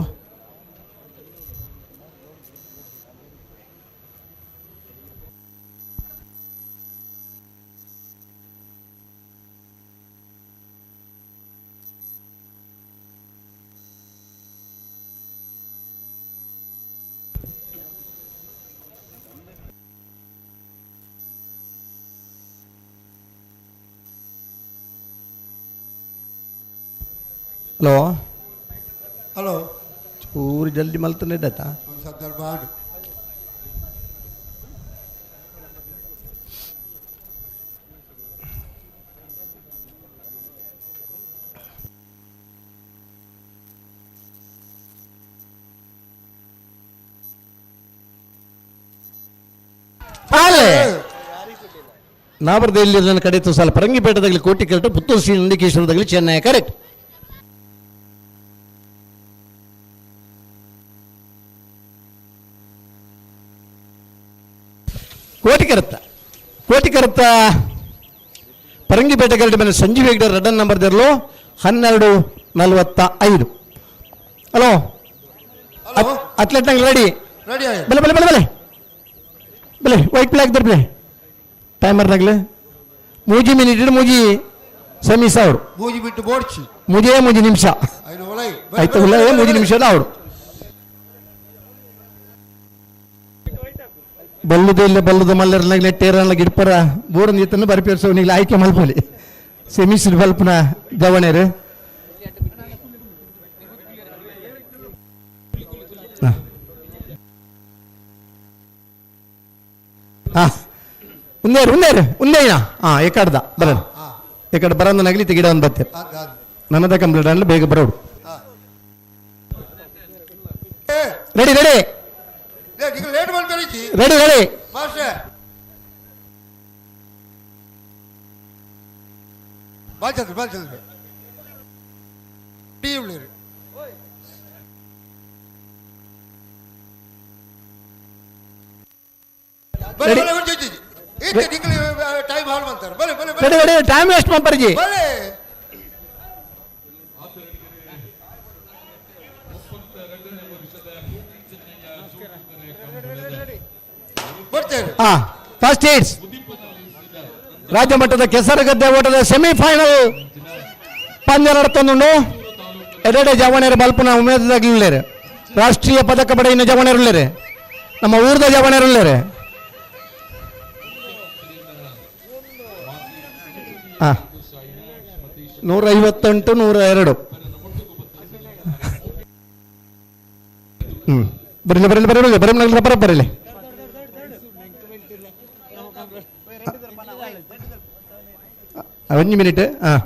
ಹಲೋ ಹಲೋ, ಚೂರು ಜಲ್ದಿ ಮಲ್ತನೆ ಆಯ್ತಾ? ಒಂದು ಸಂದರ್ಭ ನಾಬರ್ದ ಇಲ್ಲಿ ನನ್ನ ಕಡೆ ಸಾಲ ಪರಂಗಿಪೇಟೆದಾಗಲಿ ಕೋಟಿ ಕರೆಕ್ಟ್, ಪುತ್ತೂರು ಶ್ರೀ ನಂದಿಕೇಶ್ವರದಾಗಲಿ ಚೆನ್ನೈ ಕರೆಕ್ಟ್. ಕೋಟಿಕರತ್ತ ಕೋಟಿಕರತ್ತ ಪರಂಗಿಪೇಟೆ ಗರಡಿ ಮೇಲೆ ಸಂಜೀವ್ ಹೆಗ್ಡೆ ರಡ್ಡನ್ ನಂಬರ್ ದಿರಲು 12:45. ಹಲೋ, ಅಥ್ಲೆಟ್ ನಂಗೆ ರೆಡಿ? ಬಲೆ ಬಲೆ ಬಲೆ ಬಲೆ ಬಲೆ ವೈಟ್ ಫ್ಲಾಗ್ ದರ್ಬಲೆ ಟೈಮರ್ ನಗಲೆ ಮೂಜಿ ಮಿನಿಟ್ ಮೂಜಿ ಸೆಮಿಸ್ ಅವರು ಮೂಜಿ ಬಿಟ್ಟು ಬೋಡ್ಚಿ ಮುಜೇ ಮೂಜಿ ನಿಮಿಷ ಆಯ್ತು ಮೂಜಿ ನಿಮಿಷ ಅವರು ಬಲ್ಲುದ ಇಲ್ಲ ಬಲ್ಲುದ ಮಲ್ಲರ್ನಾಗ ಟೇರನ್ಲ ಗಿಡ್ಪರ ಬೋರ್ ನೀತನ್ನು ಬರಿಪೇರ್ಸೋ ನೀವು ಆಯ್ಕೆ ಮಲ್ಪಲಿ ಸೆಮಿಸ್ ಬಲ್ಪನ ಜವಣೇರು. ಹಾಂ, ಉಂದೇರು ಉಂದೇರು ಉಂದೇನ ಹಾಂ ಎಕ್ಕಡ್ದ ಬರೋಣ ಎಕ್ಕಡ ಬರಂದ ನಗಲಿ ಗಿಡ ಒಂದು ಬತ್ತೆ ನನ್ನದ ಕಂಪ್ಲೀಟ್ ಅಂದ್ರೆ ಬೇಗ ಬರೋಡು. Ready ready ready ready ready ready time waste ಮಾಡ್ಬಾರ್ಜಿ. First AIDS ರಾಜ್ಯ ಮಟ್ಟದ ಕೆಸರಗದ್ದೆ ಓಟದ ಸೆಮಿಫೈನಲ್ ಪಂದ್ಯ ನಡತೊಂದುಂಡು. ಎರಡೆಡೆ ಜವಣೇರು ಬಲ್ಪನ ಉಮೇದದಾಗಲಿಲ್ಲೇರು, ರಾಷ್ಟ್ರೀಯ ಪದಕ ಪಡೆಯಿನ ಜವಣೇರುಳ್ಳೇರು, ನಮ್ಮ ಊರ್ದ ಜವಣೇರುಳ್ಳೇರು. ಹಾಂ, 158 102. ಹ್ಞೂ, ಬರಲಿ ಬರಲಿ ಬರಲಿ ಬರಲಿ ಬರಲಿ ಬರಲಿ. ಒಂಜಿ ಮಿನಿಟ್. ಹಾಂ,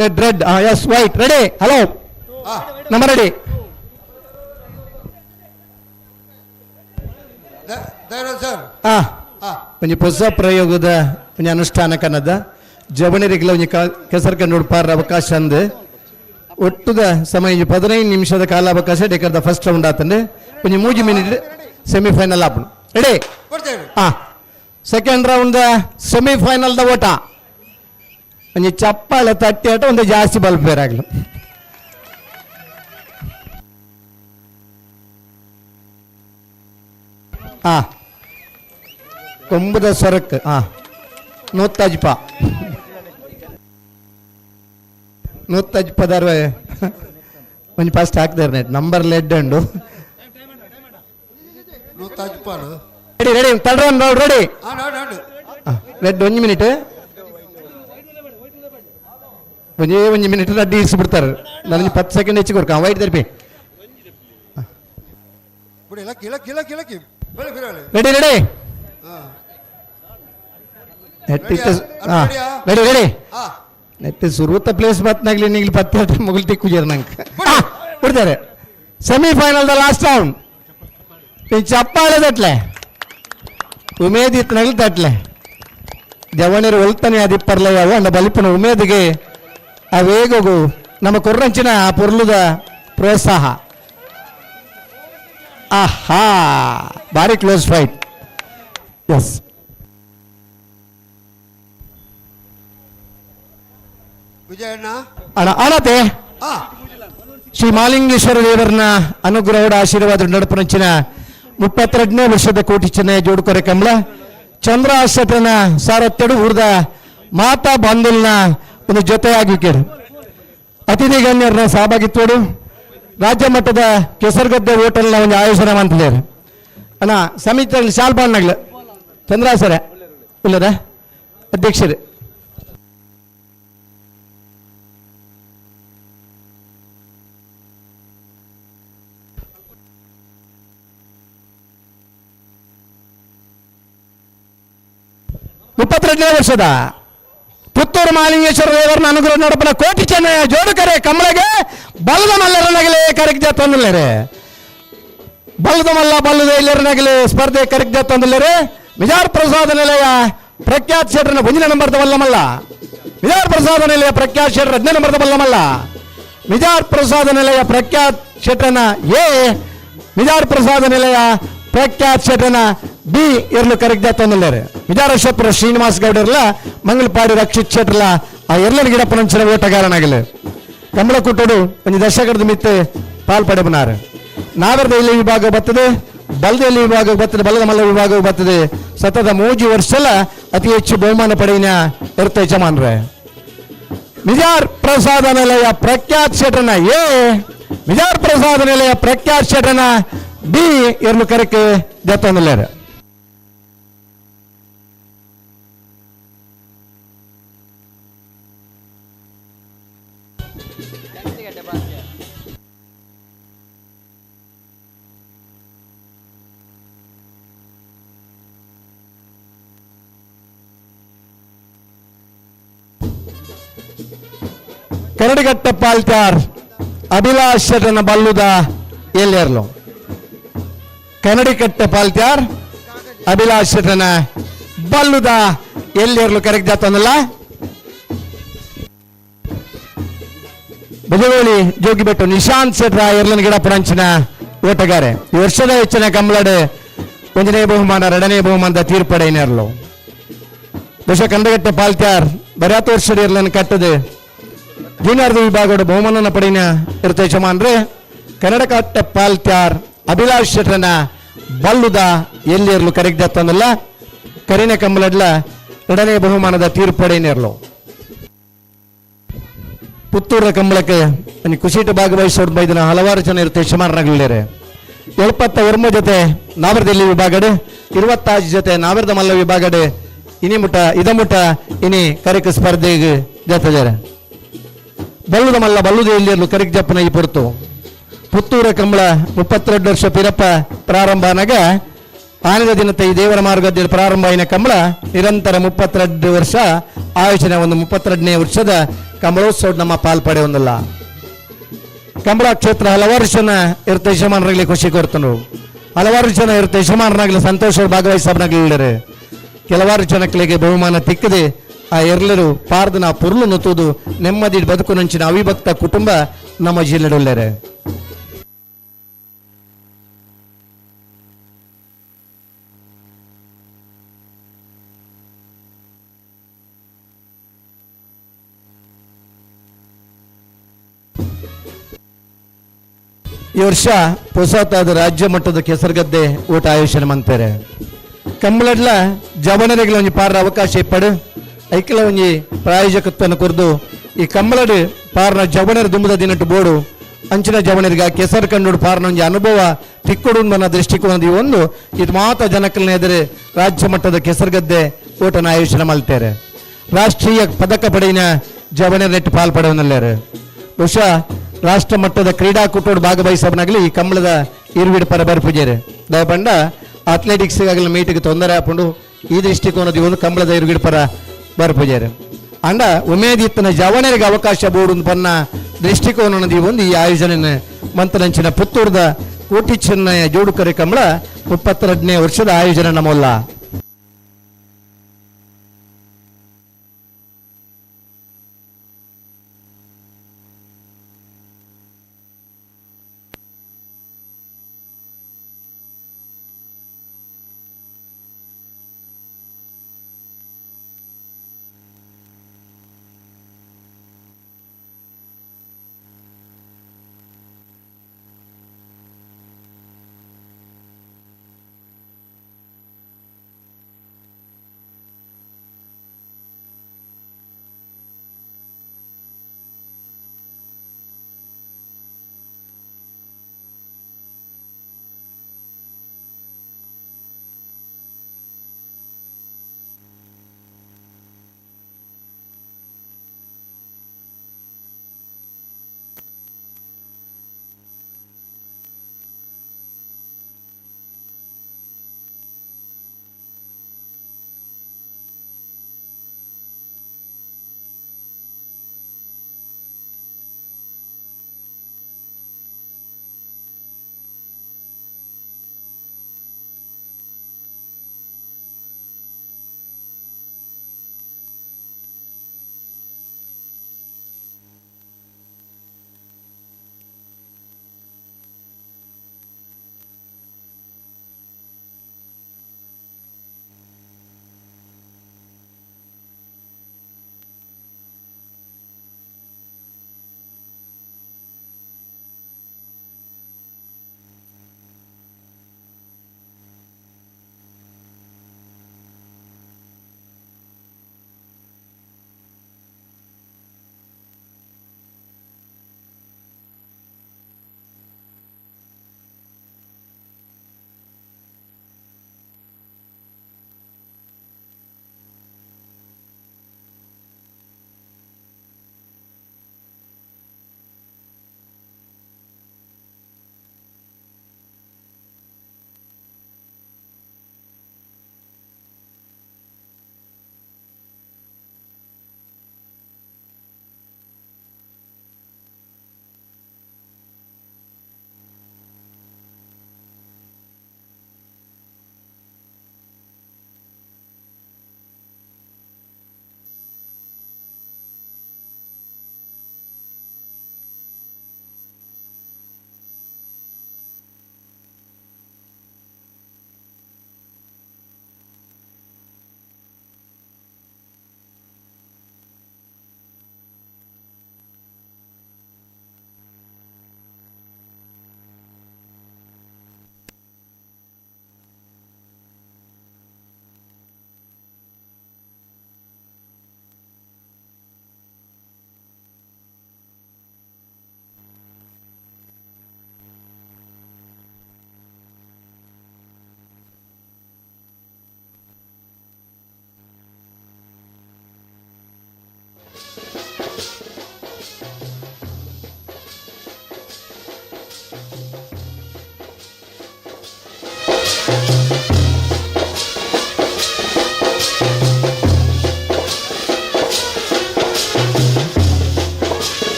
ರೆಡ್ ರೆಡ್. ಹಾಂ, S, white. Ready? Hello, ನಮ್ಮ ರೆಡಿ. ಸರ್. ಹಾಂ, ಒಂಜಿ ಹೊಸ ಪ್ರಯೋಗದ ಒಂಜಿ ಅನುಷ್ಠಾನ ಕನ್ನದ ಜವಣರಿಗೆಲ್ಲ ಒಂಜಿ ಕೆಸರು ಕಂಡು ಪಾರ ಅವಕಾಶ ಅಂದು ಒಟ್ಟುದ ಸಮಯ 15 ನಿಮಿಷದ ಕಾಲಾವಕಾಶ. ಡೆಕರ್ದ ಫಸ್ಟ್ ರೌಂಡ್ ಆತಂದೆ ಒಂಜಿ 3 ಮಿನಿಟ್ ಸೆಮಿಫೈನಲ್ ಆಪುಂಡು. ರೆಡಿ? ಹಾಂ, second round semifinal the ಓಟ. ಒಂಜಿ ಚಪ್ಪಾಳೆ ತಟ್ಟಿ ಆಟ ಒಂದು ಜಾಸ್ತಿ ಬಲ್ಪ್ ಬೇರಾಗ್ಲು. ಹಾಂ, ಕೊಂಬುದ ಸೊರಕ್. ಹಾಂ, ನೂತ್ತಜ್ಪ ನೂತ್ತಜ್ಪದಾರ ಒಂಜಿ ಫಸ್ಟ್ ಹಾಕ್ದಾರೆ net number LED ಉಂಡು. Ready ready, third round ready. Red ಒಂಜಿ ಮಿನಿಟ್, ಒಂಜೇ ಒಂಜಿ ಮಿನಿಟ್ ರಡ್ಡಿ ಇರಿಸಿ ಬಿಡ್ತಾರೆ. ನನಗೆ 10 ಸೆಕೆಂಡ್ ಹೆಚ್ಚು ಕೊಡ್ಕ. ವೈಟ್ ತರ್ಪಿ. Ready ready ready ready. ನೆಟ್ ಸುರೂತ ಪ್ಲೇಸ್ ಬತ್ನಾಗ್ಲಿ ನಿಂಗ್ಲಿ ಪತ್ತೆ ಮುಗುಲ್ ತಿಕ್ಕುಜೇರ್ ನಂಗೆ ಬಿಡ್ತಾರೆ. Semifinal the last round. ಚಪ್ಪಾಳೆ ತಟ್ಲೆ, ಉಮೇದ್ ಇತ್ತನಾಗ್ಲಿ ತಟ್ಲೆ. ಜವಣರು ಒಲ್ತಾನೆ ಅದಿಪ್ಪರ್ಲ ಯಾವ ಅಂಡ ಬಲಿಪನ ಉಮೇದಿಗೆ ಆ ವೇಗಗು ನಮ್ಮ ಕೊರ್ರಂಚಿನ ಆ ಪೊರ್ಲುದ ಪ್ರೋತ್ಸಾಹ. ಆಹಾ, ಭಾರಿ close fight. S Vijayanna ಅಣ್ಣ ಅಣತೆ ಶ್ರೀ ಮಾಲಿಂಗೇಶ್ವರ ದೇವರನ್ನ ಅನುಗ್ರಹದ ಆಶೀರ್ವಾದ ನಡಪನಂಚಿನ 32ನೇ ವರ್ಷದ ಕೋಟಿ ಚೆನ್ನೈ ಜೋಡುಕೊರೆ ಕಮಲ ಚಂದ್ರ ಆಶಟನ ಸಾರತ್ತೆಡು ಊರ್ದ ಮಾತಾ ಬಾಂಧಲ್ನ ಒಂದು ಜೊತೆಯಾಗಿ ಅತಿಥಿ ಗಣ್ಯರನ್ನ ಸಹಭಾಗಿತ್ವಡು ರಾಜ್ಯ ಮಟ್ಟದ ಕೆಸರುಗದ್ದೆ ಹೋಟೆಲ್ನ ಒಂದು ಆಯೋಜನೆ ಮಾಡ್ತಿದ್ದಾರೆ. ಅಣ್ಣ ಸಮಿತಿ ಶಾಲ್ ಬಾಣ್ನಾಗ್ಲ ಚಂದ್ರಾಸರ ಇಲ್ಲದ ಅಧ್ಯಕ್ಷರು 32ನೇ ವರ್ಷದ ಪುತ್ತೂರು ಮಹಾಲಿಂಗೇಶ್ವರ ದೇವರನ್ನ ಅನುಗ್ರಹ ನಡಪನ ಕೋಟಿ ಚೆನ್ನಯ್ಯ ಜೋಡುಕರೆ ಕಮಲಗೆ ಬಲ್ಲದ ಮಲ್ಲರನಗಲೇ ಕರಗ್ಜ ತಂದಲೇರೆ. ಬಲ್ಲದ ಮಲ್ಲ ಬಲ್ಲದ ಇಲ್ಲರನಗಲೇ ಸ್ಪರ್ಧೆ ಕರಗ್ಜ ತಂದಲೇರೆ. ವಿಜಾರ್ ಪ್ರಸಾದ ನಿಲಯ ಪ್ರಖ್ಯಾತ್ ಶೆಟ್ಟರನ 1ನೇ ನಂಬರ್ದ ಬಲ್ಲಮಲ್ಲ. ವಿಜಾರ್ ಪ್ರಸಾದ ನಿಲಯ ಪ್ರಖ್ಯಾತ್ ಶೆಟ್ಟರ್ 1ನೇ ನಂಬರ್ದ ಬಲ್ಲಮಲ್ಲ. ವಿಜಾರ್ ಪ್ರಸಾದ ನಿಲಯ ಪ್ರಖ್ಯಾತ್ ಶೆಟ್ಟರನ ಎ, ವಿಜಾರ್ ಪ್ರಸಾದ ನಿಲಯ ಪ್ರಖ್ಯಾತ್ ಶೆಟ್ಟರನ ಬಿ ಎರ್ಲು ಕರಗ್ಜ ತಂದಲೇರೆ. ವಿಜಾರಶಪುರ ಶ್ರೀನಿವಾಸ್ ಗೌಡರ್ಲ ಮಂಗಳಪಾಡಿ ರಕ್ಷಿತ್ ಶೆಟ್ಟರ್ಲ ಆ ಎರ್ಲನ ಗಿಡಪ್ಪನಂಚಿನ ಓಟಗಾರನಾಗಲಿ. ಕಮಲಕುಟ್ಟಡು ಒಂದು ದಶಕದ ಮಿತ್ತೆ ಪಾಲ್ಪಡೆಬನಾರು. ನಾಗರದ ಇಲ್ಲಿ ವಿಭಾಗ ಬರ್ತದೆ, ಬಲದಲ್ಲಿ ವಿಭಾಗ ಬರ್ತದೆ, ಬಲದ ಮಲ್ಲ ವಿಭಾಗ ಬರ್ತದೆ. ಸತತ 3 ವರ್ಷಲ ಅತಿ ಹೆಚ್ಚು ಬಹುಮಾನ ಪಡೆಯಿನ ಎರ್ತ ಯಜಮಾನ್ರೆ. ವಿಜಾರ್ ಪ್ರಸಾದ ನಿಲಯ ಪ್ರಖ್ಯಾತ್ ಶೆಟ್ಟರನ ಎ, ವಿಜಾರ್ ಪ್ರಸಾದ ನಿಲಯ ಪ್ರಖ್ಯಾತ್ ಶೆಟ್ಟರನ ಬಿ ಎರ್ಲು ಕರಕ್ಕೆ ಜತ್ತೊಂದಲೇರು. ಕರಡಿಗಟ್ಟ ಪಾಲ್ತ್ಯಾರ್ ಅಭಿಲಾಷ್ ಶೆಟ್ಟನ ಬಲ್ಲುದ ಎಲ್ಲೆರ್ಲು. ಕನ್ನಡಿಕಟ್ಟೆ ಪಾಲ್ತ್ಯಾರ್ ಅಭಿಲಾಷ್ ಶೆಟ್ಟನ ಬಲ್ಲುದ ಎಲ್ಲೆರ್ಲು ಕರೆಕ್ಟ್ ಜಾತನಲ್ಲ. ಬಜಗೋಳಿ ಜೋಗಿಬೆಟ್ಟು ನಿಶಾಂತ್ ಶೆಟ್ರ ಎರ್ಲನ ಗಿಡ ಪುರಂಚಿನ ಓಟಗಾರೆ. ಈ ವರ್ಷದ ಹೆಚ್ಚಿನ ಕಮಲಡೆ 1ನೇ ಬಹುಮಾನ 2ನೇ ಬಹುಮಾನದ ತೀರ್ಪಡೆಯಿನರ್ಲು. ಬಹುಶಃ ಕಂದಗಟ್ಟೆ ಪಾಲ್ತ್ಯಾರ್ ಬರಾತ ವರ್ಷದ ಎರ್ಲನ್ನು ಕಟ್ಟದೆ ಜೂನಿಯರ್ ವಿಭಾಗದ ಬಹುಮಾನ ಪಡೆಯಿನ ಇರ್ತ ಯಜಮಾನ್ರೆ. ಕನ್ನಡಕಟ್ಟ ಪಾಲ್ತ್ಯಾರ್ ಅಭಿಲಾಷ್ ಶೆಟ್ಟರನ ಬಲ್ಲುದ ಎಲ್ಲಿರ್ಲು ಕರೆಕ್ಟ್ ತಂದಲ್ಲ. ಕರಿನ ಕಮ್ಮಲಡ್ಲ 2ನೇ ಬಹುಮಾನದ ತೀರ್ಪಡೆಯಿನರ್ಲು. ಪುತ್ತೂರ ಕಂಬಳಕ್ಕೆ ಕುಶೀಟ ಭಾಗವಹಿಸೋದು ಬೈದಿನ ಹಲವಾರು ಜನ ಇರುತ್ತೆ ಯಜಮಾನರಾಗಲಿದ್ದಾರೆ. 79 ಜೊತೆ ನಾವರದಲ್ಲಿ ವಿಭಾಗಡೆ, 26 ಜೊತೆ ನಾವರದ ಮಲ್ಲ ವಿಭಾಗಡೆ ಇನಿ ಮುಟ ಇದಮುಟ ಇನಿ ಕರಿಕ ಸ್ಪರ್ಧೆಗೆ ಜೊತೆದ್ದಾರೆ. ಬಲ್ಲುದ ಮಲ್ಲ ಬಲ್ಲುದ ಎಲ್ಲಿರಲು ಕರಿಕ್ ಜಪ್ಪನ ಈ ಪೊರ್ತು. ಪುತ್ತೂರ ಕಂಬಳ 32 ವರ್ಷ ಪಿರಪ್ಪ ಪ್ರಾರಂಭನಾಗ ಆನದ ದಿನದ ಈ ದೇವರ ಮಾರುಗದ್ದೆ ಪ್ರಾರಂಭ ಆಯಿನ ಕಂಬಳ ನಿರಂತರ 32 ವರ್ಷ ಆಯೋಜನೆ ಒಂದು 32ನೇ ವರ್ಷದ ಕಂಬಳೋತ್ಸವ ನಮ್ಮ ಪಾಲ್ಪಡೆ ಒಂದಲ್ಲ. ಕಂಬಳ ಕ್ಷೇತ್ರ ಹಲವಾರು ಜನ ಇರ್ತ ಯಜಮಾನರಾಗಲಿ ಖುಷಿ ಕೊಡ್ತನು, ಹಲವಾರು ಜನ ಇರ್ತ ಯಜಮಾನರಾಗಲಿ ಸಂತೋಷ ಭಾಗವಹಿಸಬನಾಗಲಿಲ್ಲರೆ. ಕೆಲವಾರು ಜನಗಳಿಗೆ ಬಹುಮಾನ ತಿಕ್ಕದೆ ಆ ಎಲ್ಲರೂ ಪಾರ್ದನ ಪುರ್ಲು ನುತ್ತುವುದು ನೆಮ್ಮದಿ ಬದುಕು ನಂಚಿನ ಅವಿಭಕ್ತ ಕುಟುಂಬ ನಮ್ಮ ಜಿಲ್ಲೆಡುಳ್ಳರೆ. ಈ ವರ್ಷ ಹೊಸತಾದ ರಾಜ್ಯ ಮಟ್ಟದ ಕೆಸರುಗದ್ದೆ ಊಟ ಆಯೋಜನೆ ಮಾಡ್ತಾರೆ. ಕಂಬಳಡ್ಲ ಜವನರಿಗೆ ಒಂಜಿ ಪಾರ ಅವಕಾಶ ಇಪ್ಪಡು ಐಕ್ಲ ಒಂಜಿ ಪ್ರಾಯೋಜಕತ್ವವನ್ನು ಕೊರ್ದು ಈ ಕಂಬಳಡ್ ಪಾರನ ಜವನರ ದುಂಬದ ದಿನಟ್ಟು ಬೋಡು ಅಂಚಿನ ಜವನರಿಗೆ ಆ ಕೆಸರು ಕಂಡು ಪಾರನ ಒಂಜಿ ಅನುಭವ ತಿಕ್ಕೊಡು ನನ್ನ ದೃಷ್ಟಿಕೋನದ ಈ ಒಂದು ಇದು ಮಾತ ಜನಕ್ಕಲ್ನ ಎದುರು ರಾಜ್ಯ ಮಟ್ಟದ ಕೆಸರುಗದ್ದೆ ಊಟನ ಆಯೋಜನೆ ಮಾಡ್ತಾರೆ. ರಾಷ್ಟ್ರೀಯ ಪದಕ ಪಡೆಯಿನ ಜವನರ ನೆಟ್ಟು ಪಾಲ್ಪಡವನಲ್ಲಾರು. ಬಹುಶಃ ರಾಷ್ಟ್ರ ಮಟ್ಟದ ಕ್ರೀಡಾಕೂಟೋಡು ಭಾಗವಹಿಸಬನಾಗಲಿ ಈ ಕಂಬಳದ ಇರುವಿಡ ಪರ ಬರ್ಪುಜೇರು ದಯಪಂಡ ಅಥ್ಲೆಟಿಕ್ಸ್ ಆಗಲಿ ಮೀಟಿಗೆ ತೊಂದರೆ ಹಾಕೊಂಡು ಈ ದೃಷ್ಟಿಕೋನದ ಒಂದು ಕಂಬಳದ ಇರುವಿಡ ಪರ ಬರ್ಪುಜೇರು ಅಂಡ ಉಮೇದಿತ್ತನ ಜವನರಿಗೆ ಅವಕಾಶ ಬೋಡು ಪನ್ನ ದೃಷ್ಟಿಕೋನದ ಒಂದು ಈ ಆಯೋಜನೆ ಮಂತನಂಚಿನ ಪುತ್ತೂರದ ಕೋಟಿ ಚೆನ್ನಯ ಜೋಡುಕರೆ ಕಂಬಳ 32ನೇ ವರ್ಷದ ಆಯೋಜನೆ ನಮ್ಮಲ್ಲ.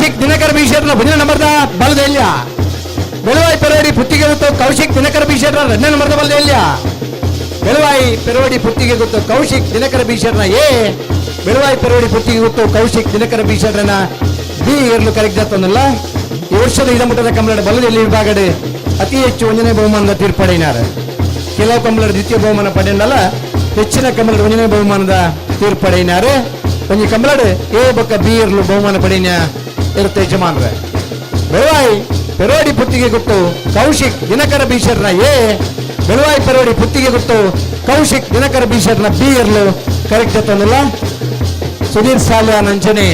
ಕೌಶಿಕ್ ದಿನಕರ ಬಿ ಶೆಟ್ಟರ್ ಒಂಜನೇ ನಂಬರ್ದ ಬಲದೆಲ್ಯ. ಬೆಳವಾಯಿ ಪೆರೋಡಿ ಪುತ್ತಿಗೆ ಗೊತ್ತು ಕೌಶಿಕ್ ದಿನಕರ ಬಿ ಶೆಟ್ಟರ್ 2ನೇ ನಂಬರ್ದ ಬಲದೆಲ್ಯ. ಬೆಳವಾಯಿ ಪೆರೋಡಿ ಪುತ್ತಿಗೆ ಗೊತ್ತು ಕೌಶಿಕ್ ದಿನಕರ ಬಿ ಶೆಟ್ಟರ್ನ ಎ. ಬೆಳವಾಯಿ ಪೆರೋಡಿ ಪುತ್ತಿಗೆ ಗೊತ್ತು ಕೌಶಿಕ್ ದಿನಕರ ಬಿ ಶೆಟ್ಟರ್ನ ಬಿ ಇರಲು ಕರೆಕ್ಟ್ ಜಾತೊಂದಲ್ಲ. ಈ ವರ್ಷದ ಇದಮುಟ್ಟದ ಕಂಬಳದ ಬಲದೆಲ್ಲಿ ವಿಭಾಗದ ಅತಿ ಹೆಚ್ಚು 1ನೇ ಬಹುಮಾನದ ತೀರ್ಪಡೆಯಿನಾರು. ಕೆಲವು ಕಂಬಳದ ದ್ವಿತೀಯ ಬಹುಮಾನ ಪಡೆಯಲ್ಲ, ಹೆಚ್ಚಿನ ಕಂಬಳದ 1ನೇ ಬಹುಮಾನದ ತೀರ್ಪಡೆಯಿನಾರು. ಒಂಜಿ ಕಂಬಳಡ್ ಎ ಬೊಕ್ಕ ಬಿ ಇರಲು ಬಹುಮಾನ ಪಡೆಯಿನ ಇರುತ್ತೆ ಯಜಮಾನ್ರೆ. ಬೆಳವಾಯಿ ಪೆರೋಡಿ ಪುತ್ತಿಗೆ ಗೊತ್ತು ಕೌಶಿಕ್ ದಿನಕರ ಬಿ ಶೆಟ್ಟರ್ನ ಎ. ಬೆಳವಾಯಿ ಪೆರೋಡಿ ಪುತ್ತಿಗೆ ಗೊತ್ತು ಕೌಶಿಕ್ ದಿನಕರ ಬಿ ಶೆಟ್ಟರ್ನ ಬಿ ಇರಲು ಕರೆಕ್ಟ್ ಜೊತೆಲ್ಲ. ಸುಧೀರ್ ಸಾಲ್ಯ ನಂಚನೆ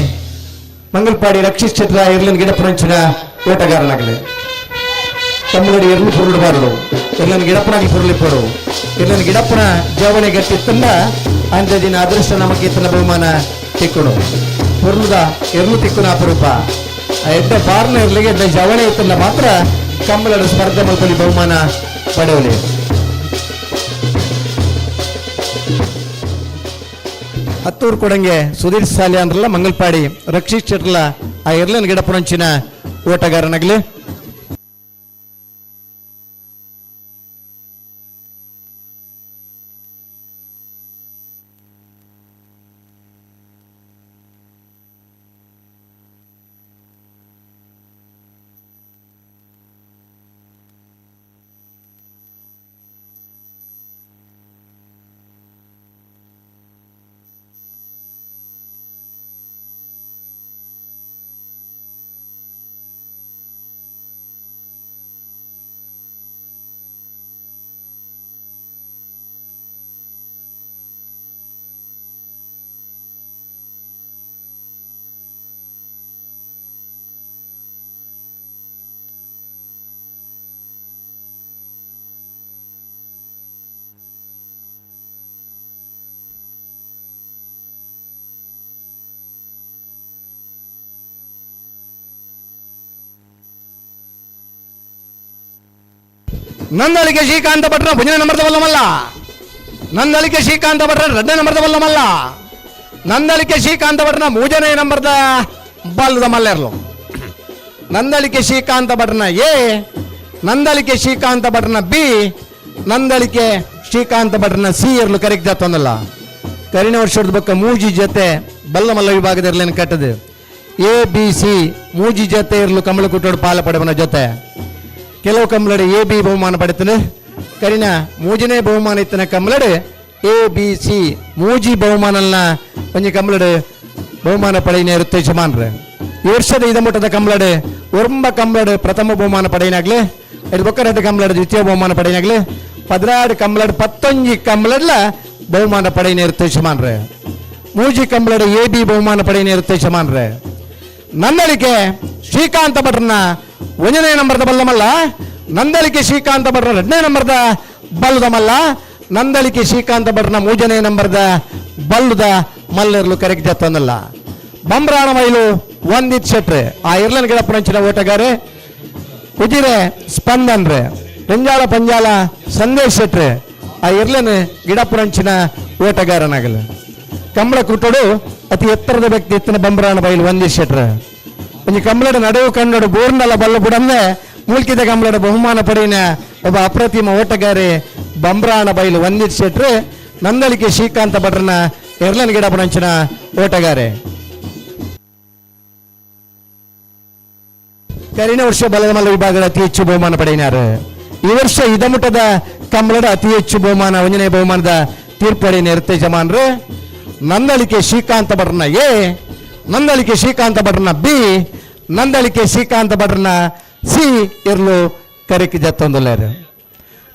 ಮಂಗಲ್ಪಾಡಿ ರಕ್ಷಿತ್ ಕ್ಷೇತ್ರ ಇರ್ಲಿನ ಗಿಡಪುರಂಚಿನ ಓಟಗಾರನಾಗಲಿ. ತಮ್ಮಗಡಿ ಎರ್ಲು ಪುರುಡಬಾರದು, ಎರ್ಲನ್ ಗಿಡಪ್ಪನಾಗಿ ಪುರುಳಿಪೋಡು, ಎರ್ಲನ್ ಗಿಡಪ್ಪನ ಜವಣೆ ಗಟ್ಟಿತ್ತಂದ ಅಂಥ ದಿನ ಅದೃಷ್ಟ ನಮಗೆ ಇತ್ತನ ಬಹುಮಾನ ತಿಕ್ಕುಡು. ಪುರುಳುದ ಎರ್ಲು ತಿಕ್ಕುನ ಅಪರೂಪ. ಆ ಎಡ್ಡ ಬಾರ್ನ ಇರ್ಲಿಗೆ ಎಡ್ಡ ಜವಣೆ ಇತ್ತಂದ ಮಾತ್ರ ಕಂಬಳದ ಸ್ಪರ್ಧೆ ಮಲ್ಪಲಿ ಬಹುಮಾನ ಪಡೆಯಲಿ. ಹತ್ತೂರು ಕೊಡಂಗೆ ಸುಧೀರ್ ಸಾಲ್ಯ ಅಂದ್ರಲ್ಲ ಮಂಗಲ್ಪಾಡಿ ರಕ್ಷಿತ್ ಶೆಟ್ಟರ್ಲ ಆ ಎರ್ಲನ್ ಗಿಡಪುರಂಚಿನ ಓಟಗಾರನಾಗಲಿ. ನಂದಳಿಕೆ ಶ್ರೀಕಾಂತ ಭಟ್ರ ಒಂದನೇ ನಂಬರ್ದ ಬಲ್ಲಮಲ್ಲ. ನಂದಳಿಕೆ ಶ್ರೀಕಾಂತ ಭಟ್ರ 2ನೇ ನಂಬರ್ದ ಬಲ್ಲಮಲ್ಲ. ನಂದಳಿಕೆ ಶ್ರೀಕಾಂತ ಭಟ್ರನ 3ನೇ ನಂಬರ್ದ ಬಲ್ಲದ ಮಲ್ಲೆರ್ಲು. ನಂದಳಿಕೆ ಶ್ರೀಕಾಂತ ಭಟ್ರನ ಎ, ನಂದಳಿಕೆ ಶ್ರೀಕಾಂತ ಭಟ್ರನ ಬಿ, ನಂದಳಿಕೆ ಶ್ರೀಕಾಂತ ಭಟ್ರನ ಸಿ ಇರ್ಲು ಕರೆಕ್ಟ್ ಜಾತೊಂದಲ್ಲ. ಕರಿನ ವರ್ಷದ ಬೊಕ್ಕ ಮೂಜಿ ಜೊತೆ ಬಲ್ಲಮಲ್ಲ ವಿಭಾಗದ ಇರ್ಲೇನು ಕಟ್ಟದು. ಎ ಬಿ ಸಿ ಮೂಜಿ ಜೊತೆ ಇರ್ಲು ಕಮಲಕುಟ್ಟೋಡು ಪಾಲ ಪಡೆವನ ಜೊತೆ. ಕೆಲವು ಕಂಬಳಡು ಎ ಬಿ ಬಹುಮಾನ ಪಡೆತನು. ಕರಿನ ಮೂಜನೇ ಬಹುಮಾನ ಇತ್ತನ ಕಂಬಳಡು ಎ ಬಿ ಸಿ ಮೂಜಿ ಬಹುಮಾನಲ್ನ ಒಂಜಿ ಕಂಬಳಡು ಬಹುಮಾನ ಪಡೆಯಿನ ಇರುತ್ತೆ ಯಜಮಾನ್ರೆ. ಈ ವರ್ಷದ ಇದಮುಟ್ಟದ ಕಂಬಳಡು ಒರ್ಂಬ ಕಂಬಳಡು ಪ್ರಥಮ ಬಹುಮಾನ ಪಡೆಯಿನಾಗ್ಲಿ, ಐದು ಬೊಕ್ಕ 2 ಕಂಬಳಡು ದ್ವಿತೀಯ ಬಹುಮಾನ ಪಡೆಯಿನಾಗ್ಲಿ, 16 ಕಂಬಳಡು 19 ಕಂಬಳಡ್ಲ ಬಹುಮಾನ ಪಡೆಯಿನ ಇರುತ್ತೆ ಯಜಮಾನ್ರೆ. ಮೂಜಿ ಕಂಬಳಡು ಎ ಬಿ ಬಹುಮಾನ ಪಡೆಯಿನ ಇರುತ್ತೆ ಯಜಮಾನ್ರೆ. ನಂದಳಿಕೆ ಶ್ರೀಕಾಂತ ಭಟ್ರನ 1ನೇ ನಂಬರ್ದ ಬಲ್ಲಮಲ್ಲ. ನಂದಳಿಕೆ ಶ್ರೀಕಾಂತ ಭಟ್ರ 2ನೇ ನಂಬರ್ದ ಬಲ್ಲದ ಮಲ್ಲ. ನಂದಳಿಕೆ ಶ್ರೀಕಾಂತ ಭಟ್ರನ 3ನೇ ನಂಬರ್ದ ಬಲ್ಲದ ಮಲ್ಲರ್ಲು ಕರೆಕ್ಟ್ ಜತ್ತೊಂದಲ್ಲ. ಬಂಬ್ರಾಣ ಮೈಲು ಒಂದಿತ್ ಶೆಟ್ರೆ ಆ ಇರ್ಲನ್ ಗಿಡಪ್ಪನಂಚಿನ ಓಟಗಾರೆ. ಉಜಿರೆ ಸ್ಪಂದನ್ರೆ ರಂಜಾಳ ಪಂಜಾಲ ಸಂದೇಶ್ ಶೆಟ್ರೆ ಆ ಇರ್ಲನ್ ಗಿಡಪ್ಪನಂಚಿನ ಓಟಗಾರನಾಗಲಿ. ಕಂಬಳ ಕುಟ್ಟೋಡು ಅತಿ ಎತ್ತರದ ವ್ಯಕ್ತಿ ಇತ್ತನ ಬಂಬ್ರಾಣ ಬೈಲು ಒಂದಿತ್ ಶೆಟ್ರೆ. ಒಂಜಿ ಕಂಬಳದ ನಡುವು ಕನ್ನಡ ಬೋರ್ನಲ್ಲ ಬಲ್ಲ ಬುಡಂದೆ ಮೂಲ್ಕಿದ ಕಂಬಳದ ಬಹುಮಾನ ಪಡೆಯಿನ ಒಬ್ಬ ಅಪ್ರತಿಮ ಓಟಗಾರಿ ಬಂಬ್ರಾಣ ಬೈಲು ವಂದಿತ್ ಶೆಟ್ರೆ. ನಂದಳಿಕೆ ಶ್ರೀಕಾಂತ ಭಟ್ರನ ಎರ್ಲನ್ ಗಿಡಪನಂಚಿನ ಓಟಗಾರೆ. ಕರಿನ ವರ್ಷ ಬಲಮಲ್ಲ ವಿಭಾಗದ ಅತಿ ಹೆಚ್ಚು ಬಹುಮಾನ ಪಡೆಯಿನಾರು. ಈ ವರ್ಷ ಇದಮುಟ್ಟದ ಕಂಬಳದ ಅತಿ ಹೆಚ್ಚು ಬಹುಮಾನ 1ನೇ ಬಹುಮಾನದ ತೀರ್ಪಡೆಯಿನ ಇರುತ್ತೆ ಯಜಮಾನ್ರು. ನಂದಳಿಕೆ ಶ್ರೀಕಾಂತ ಭಟ್ರನ ಎ, ನಂದಳಿಕೆ ಶ್ರೀಕಾಂತ ಭಟ್ರನ ಬಿ, ನಂದಳಿಕೆ ಶ್ರೀಕಾಂತ ಭಟ್ರನ ಸಿ ಇರ್ಲು ಕರಿಕ್ ಜತ್ತೊಂದುಲ್ಲೇರು.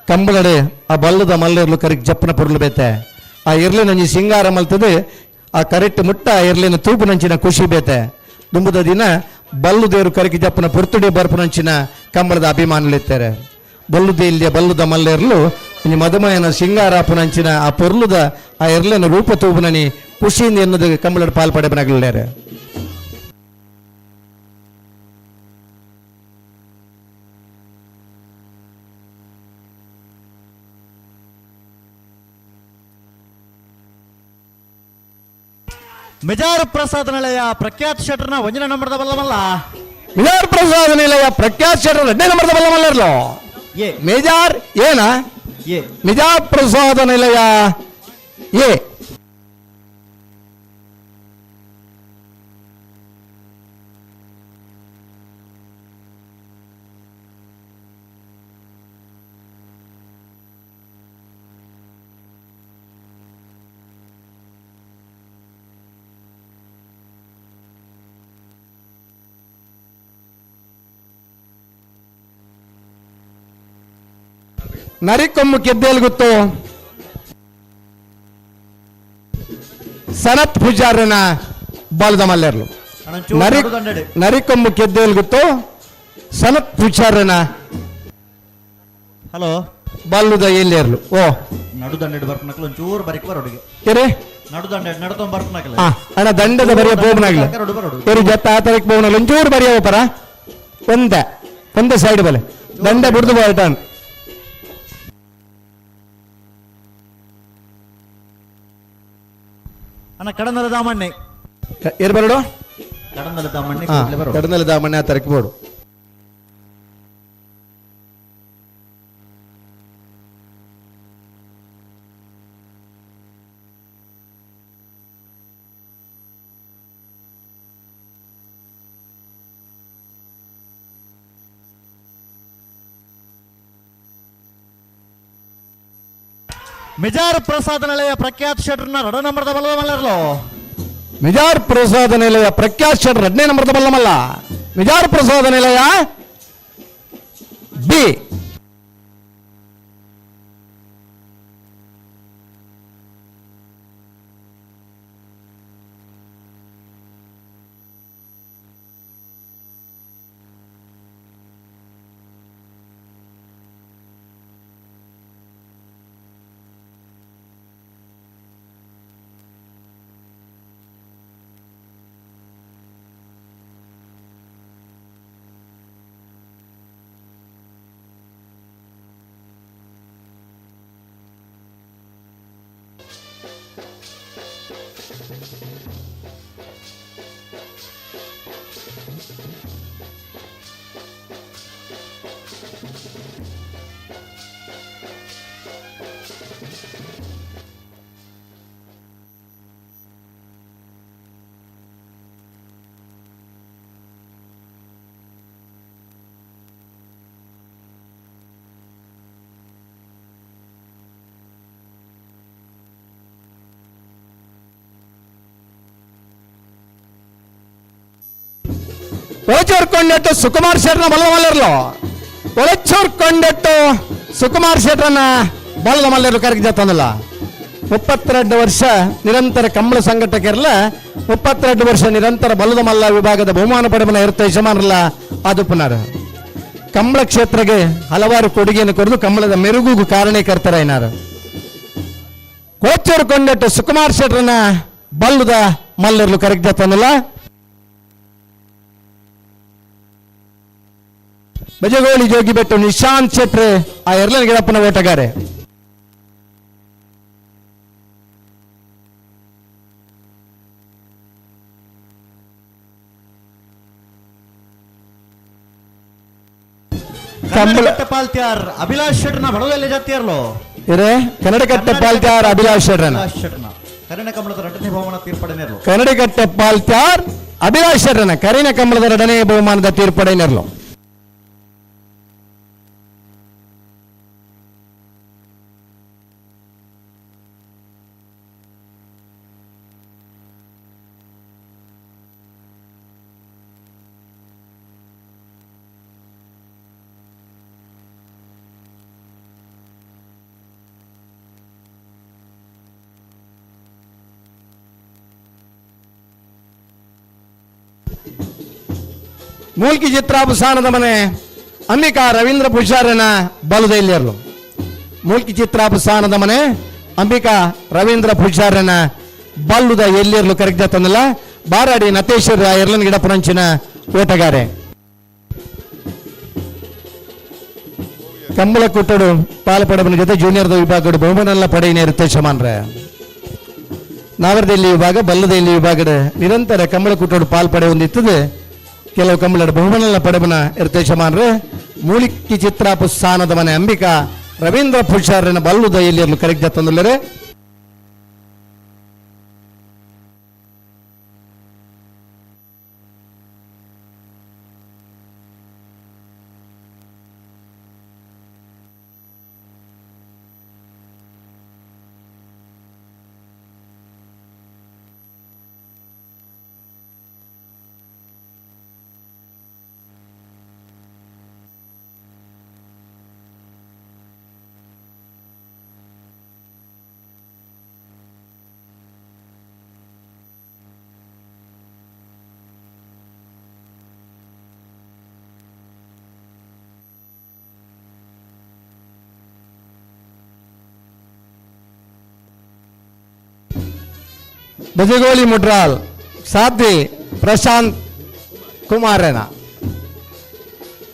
ಕಂಬಳಡು ಆ ಬಲ್ಲದ ಮಲ್ಲಿರ್ಲು ಕರಿಕ್ ಜಪ್ಪನ ಪುರ್ಲು ಬೇತೆ. ಆ ಇರ್ಲಿ ನಂಜಿ ಸಿಂಗಾರ ಮಲ್ತದೆ ಆ ಕರೆಕ್ಟ್ ಮುಟ್ಟ ಇರ್ಲಿನ ತೂಪು ನಂಚಿನ ಖುಷಿ ಬೇತೆ. ದುಂಬುದ ದಿನ ಬಲ್ಲುದೇರು ಕರಿಕ್ ಜಪ್ಪನ ಪುರ್ತುಡಿ ಬರ್ಪುನಂಚಿನ ಕಂಬಳದ ಅಭಿಮಾನುಲಿತ್ತಾರೆ. ಬಲ್ಲುದೇ ಇಲ್ಲಿಯ ಬಲ್ಲುದ ಮಲ್ಲೆರ್ಲು ಒಂಜಿ ಮಧುಮಯನ ಸಿಂಗಾರ ಪುನಂಚಿನ ಆ ಪೊರ್ಲುದ ಆ ಎರ್ಲಿನ ರೂಪ ತೂಪುನನಿ ಖುಷಿಯಿಂದ ಎನ್ನದು ಕಂಬಳದ ಪಾಲ್ ಪಡೆಪನಾಗಲಿದ್ದಾರೆ. ಮಿಜಾರ್ ಪ್ರಸಾದ್ ನಿಲಯ ಪ್ರಖ್ಯಾತ್ ಶೆಟ್ಟರ್ನ ಒಂಜನೇ ನಂಬರ್ದ ಬಲ್ಲಮಲ್ಲ. ಮಿಜಾರ್ ಪ್ರಸಾದ್ ನಿಲಯ ಪ್ರಖ್ಯಾತ್ ಶೆಟ್ಟರ್ ಎರಡನೇ ನಂಬರ್ದ ಬಲ್ಲಮಲ್ಲರ್ಲೋ. ಎ ಮಿಜಾರ್ ಏನಾ? ಎ ಮಿಜಾರ್ ಪ್ರಸಾದ ನಿಲಯ ಎ. ನರಿಕೊಮ್ಮು ಕೆದ್ದೇಲ್ಗುತ್ತು ಸನತ್ ಪೂಜಾರನ ಬಾಲದ ಮಲ್ಲೇರ್ಲು. ನರಿಕೊಮ್ಮು ಕೆದ್ದೇಲ್ಗುತ್ತು ಸನತ್ ಪೂಜಾರನ ಹಲೋ ಬಲ್ಲುದ ಎಲ್ಲೇರ್ಲು. ಓ ನಡುದಂಡೆಡ್ ಬರ್ಪನಕಲು ಒಂಚೂರು ಬರಿಕ್ ಬರೋಡಿಗೆ. ಏರೆ ನಡುದಂಡೆಡ್ ನಡತೊಂಬ ಬರ್ಪನಕಲು. ಅಣ್ಣ ದಂಡದ ಬರಿಯ ಬೋಬನಾಗ್ಲ ಏರು ಜತ್ತ ಆತರಕ್ಕೆ ಬೋಬನಾಗ್ಲ ಒಂಚೂರು ಬರಿಯ ಹೋಪರ ಒಂದೇ ಒಂದೇ ಸೈಡ್ ಬಲೆ ದಂಡ ಬಿಡ್ದು ಬೋಯ್ತಾನ್. ಅಣ್ಣ ಕಡನಲ ದಾಮಣ್ಣೆ ಏರ್ ಬರಡು ಕಡನಲ ದಾಮಣ್ಣೆ ಕಡನಲ ದಾಮಣ್ಣೆ ಆ ತರಕ್ಕೆ ಬೋಡು. ಮಿಜಾರ್ ಪ್ರಸಾದ್ ನಿಲಯ ಪ್ರಖ್ಯಾತ್ ಶೆಟ್ಟರ್ನ ಎರಡ ನಂಬರ್ದ ಬಲ್ಲ ಮಲ್ಲರ್ಲೋ. ಮಿಜಾರ್ ಪ್ರಸಾದ ನಿಲಯ ಪ್ರಖ್ಯಾತ್ ಶೆಟ್ಟರ್ ಎರಡನೇ ನಂಬರ್ದ ಬಲ್ಲಮಲ್ಲ. ಮಿಜಾರ್ ಪ್ರಸಾದ ನಿಲಯ ಬಿ. ಒಳಚೂರ್ ಕೊಂಡೆಟ್ಟು ಸುಕುಮಾರ್ ಶೆಟ್ಟರ್ನ ಬಲದ ಮಲ್ಲರ್ಲು. ಒಳಚೂರ್ ಕೊಂಡೆಟ್ಟು ಸುಕುಮಾರ್ ಶೆಟ್ಟರ್ನ ಬಲದ ಮಲ್ಲರ್ಲು ಕರಗಿ ತಂದಲ್ಲ. 32 ವರ್ಷ ನಿರಂತರ ಕಂಬಳ ಸಂಘಟಕರಲ್ಲ, 32 ವರ್ಷ ನಿರಂತರ ಬಲದ ಮಲ್ಲ ವಿಭಾಗದ ಬಹುಮಾನ ಪಡೆಮನ ಇರುತ್ತೆ ಯಜಮಾನರಲ್ಲ ಅದು ಪುನರ್ ಕಂಬಳ ಕ್ಷೇತ್ರಕ್ಕೆ ಹಲವಾರು ಕೊಡುಗೆಯನ್ನು ಕೊಡದು ಕಂಬಳದ ಮೆರುಗುಗೂ ಕಾರಣೀಕರ್ತರ ಏನಾರು. ಕೋಚೂರು ಕೊಂಡೆಟ್ಟು ಸುಕುಮಾರ್ ಶೆಟ್ಟರ್ನ ಬಲ್ಲದ ಮಲ್ಲರ್ಲು ಕರಗಿ ತಂದಲ್ಲ. ಬಜಗೋಳಿ ಜೋಗಿಬೆಟ್ಟು ನಿಶಾಂತ್ ಶೆಟ್ರು ಆ ಎರಲನ್ ಗಿಡಪ್ಪನ ಓಟಗಾರೆ. ಕನ್ನಡಕಟ್ಟೆ ಪಾಲ್ತ್ಯಾರ್ ಅಭಿಲಾಷ್ ಶೆಟ್ಟರ್ನ ಬಡವಲ್ಲಿ ಜಾತಿಯರ್ಲೋ. ಇರೇ ಕನ್ನಡಕಟ್ಟೆ ಪಾಲ್ತ್ಯಾರ್ ಅಭಿಲಾಷ್ ಶೆಟ್ಟರ್ನ ಕರಿನ ಕಮಲದ ಎರಡನೇ ಬಹುಮಾನ ತೀರ್ಪಡೆನೇರ್ಲು. ಕನ್ನಡಕಟ್ಟೆ ಪಾಲ್ತ್ಯಾರ್ ಅಭಿಲಾಷ್ ಶೆಟ್ಟರ್ನ ಕರಿನ ಕಮಲದ ಎರಡನೇ ಬಹುಮಾನದ ತೀರ್ಪಡೆನೇರ್ಲು. ಮೂಲ್ಕಿ ಚಿತ್ರಾಭಸಾನದ ಮನೆ ಅಂಬಿಕಾ ರವೀಂದ್ರ ಪೂಜಾರನ ಬಲದೈಲ್ಯರ್ಲು. ಮೂಲ್ಕಿ ಚಿತ್ರಾಭಸಾನದ ಮನೆ ಅಂಬಿಕಾ ರವೀಂದ್ರ ಪೂಜಾರನ ಬಲ್ಲುದ ಎಲ್ಲಿರ್ಲು ಕರೆಕ್ಟ್ ತಂದಲ್ಲ. ಬಾರಾಡಿ ನತೇಶ್ವರ ಎರ್ಲನ್ ಗಿಡ ಪುರಂಚಿನ ಓಟಗಾರೆ. ಕಂಬಳ ಕುಟ್ಟಡು ಪಾಲಪಡಬನ ಜೊತೆ ಜೂನಿಯರ್ ವಿಭಾಗಡು ಬಹುಮಾನ ಪಡೆಯಿನ ಇರುತ್ತೆ ಶಮಾನ್ರೆ. ನಾವರದೆಲ್ಲಿ ವಿಭಾಗ ಬಲ್ಲದೆಲ್ಲಿ ವಿಭಾಗದ ನಿರಂತರ ಕಂಬಳ ಕೂಟೋಡು ಪಾಲ್ ಪಡೆ ಹೊಂದಿತ್ತದೆ. ಕೆಲವು ಕಂಬಳದ ಬಹುಮಾನ ಪಡೆಬನ ಇರ್ತೇಶಮಾನ್ರೆ ಮೂಲಿಕ್ಕಿ ಚಿತ್ರಾಪು ಸ್ಥಾನದ ಮನೆ ಅಂಬಿಕಾ ರವೀಂದ್ರ ಪುಷಾರನ ಬಲ್ಲುದ ಎಲ್ಲಿಯಲ್ಲೂ ಕರೆಕ್ಟ್ ತಂದುಲ್ಲರೆ. ಬಜಗೋಳಿ ಮುಡ್ರಾಲ್ ಸಾಧ್ವಿ ಪ್ರಶಾಂತ್ ಕುಮಾರನ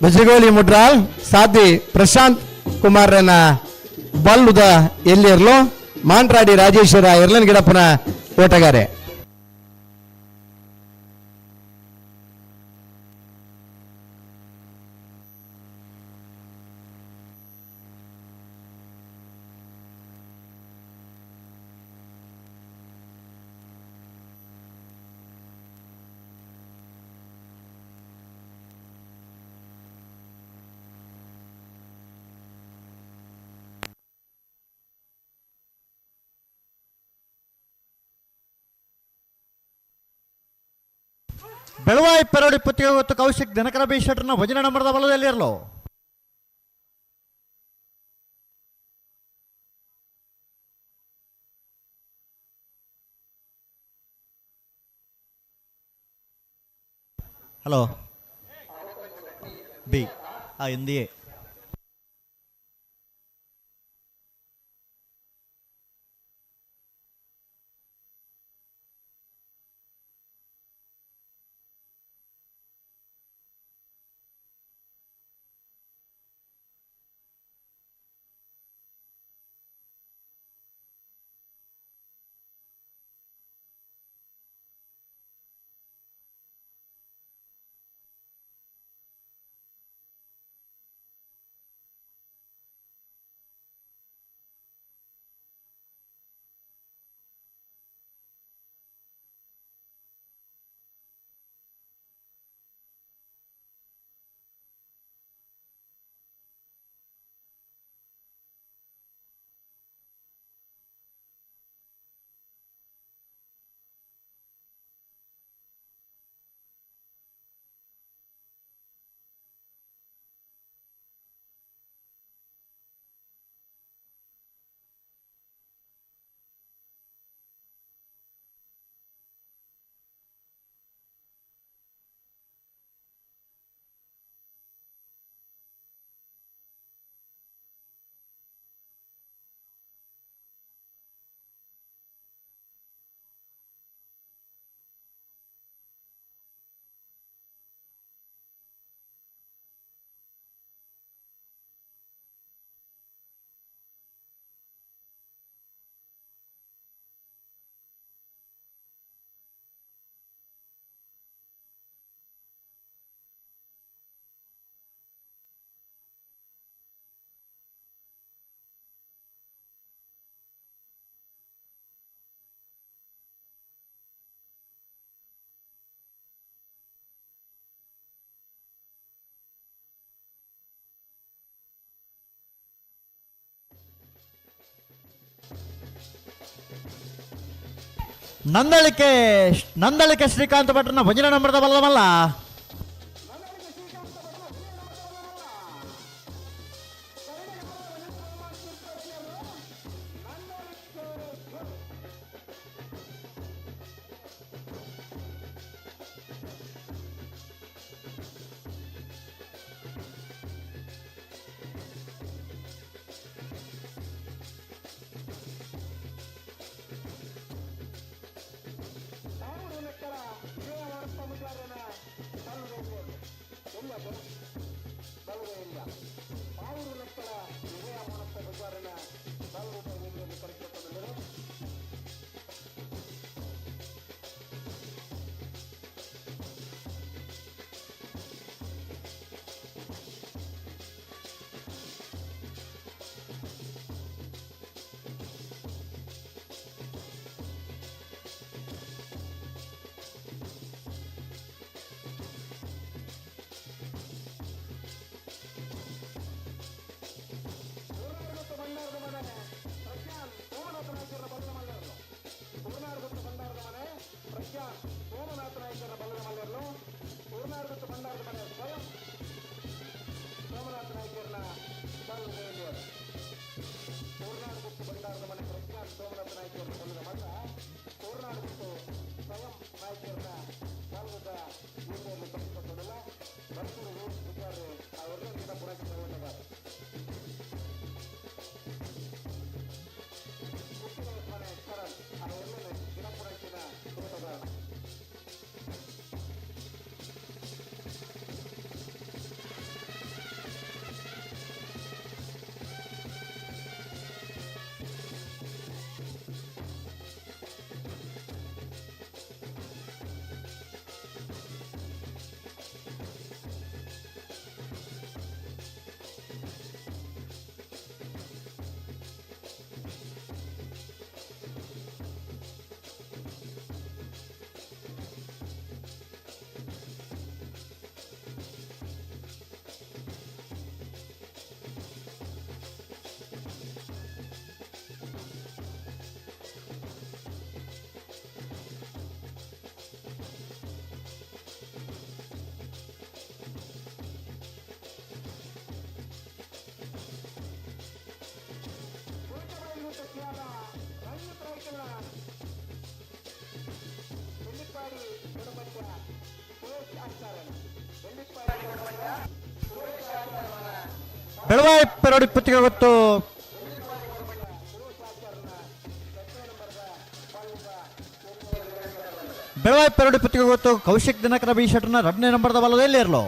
ಬಜಗೋಳಿ ಮುಡ್ರಾಲ್ ಸಾಧ್ವಿ ಪ್ರಶಾಂತ್ ಕುಮಾರನ ಬಲ್ಲುದ ಎಲ್ಲಿರ್ಲು ಮಾಂಟ್ರಾಡಿ ರಾಜೇಶ್ವರ ಎರ್ಲನ್ ಗಿಡಪ್ಪನ ಓಟಗಾರೆ. ಬೆಳವಾಯಿ ಪೆರೋಡಿ ಪುತ್ತಿಗೆ ಹೊತ್ತು ಕೌಶಿಕ್ ದಿನಕರ ಬಿ ಶೆಟ್ಟರ್ನ ಭಜನೆ ನಂಬರದ ಬಲದಲ್ಲಿರಲು. ಹಲೋ ಬಿ ಆ ಎಂದಿಯೇ ನಂದಳಿಕೆ ನಂದಳಿಕೆ ಶ್ರೀಕಾಂತ ಭಟ್ರನ ಭಜನೆ ನಂಬರದ ಬಲ್ಲವಲ್ಲ. ಕುಂದಾರದ ಮನೆ ಪ್ರಜ್ಞಾನ್ ಸೋಮನಾಥ ನಾಯ್ಕರನ್ನ ಬಲ್ಲದ ಮಲ್ಲ ಕೋರ್ನಾಡು ಬಿಟ್ಟು ಸ್ವಯಂ ನಾಯ್ಕರನ್ನ ಬಲ್ಲದ ಊರಿನಲ್ಲಿ ಕಟ್ಟಿಕೊಂಡಿಲ್ಲ ಬರ್ತೂರು ಪೂಜಾರಿ ಆ ಎರ್ಲನ್ ಪುಣಚಿನ ಓಟಗಾರ ಕುಕ್ಕಿನ ಮನೆ ಕರಣ್ ಆ ಎರ್ಲನ್ ಗಿಡಪುಣಚಿನ ಓಟಗಾರ. ಬೆಳವಾಯಿ ಪೆರೋಡಿ ಪುತ್ತಿಗೆ ಗೊತ್ತು ಬೆಳವಾಯಿ ಪೆರೋಡಿ ಪುತ್ತಿಗೆ ಗೊತ್ತು ಕೌಶಿಕ್ ದಿನಕರ ಬಿ ಶೆಟ್ನ ಎರಡನೇ ನಂಬರ್ದ ಬಲದಲ್ಲಿ ಇರಲು.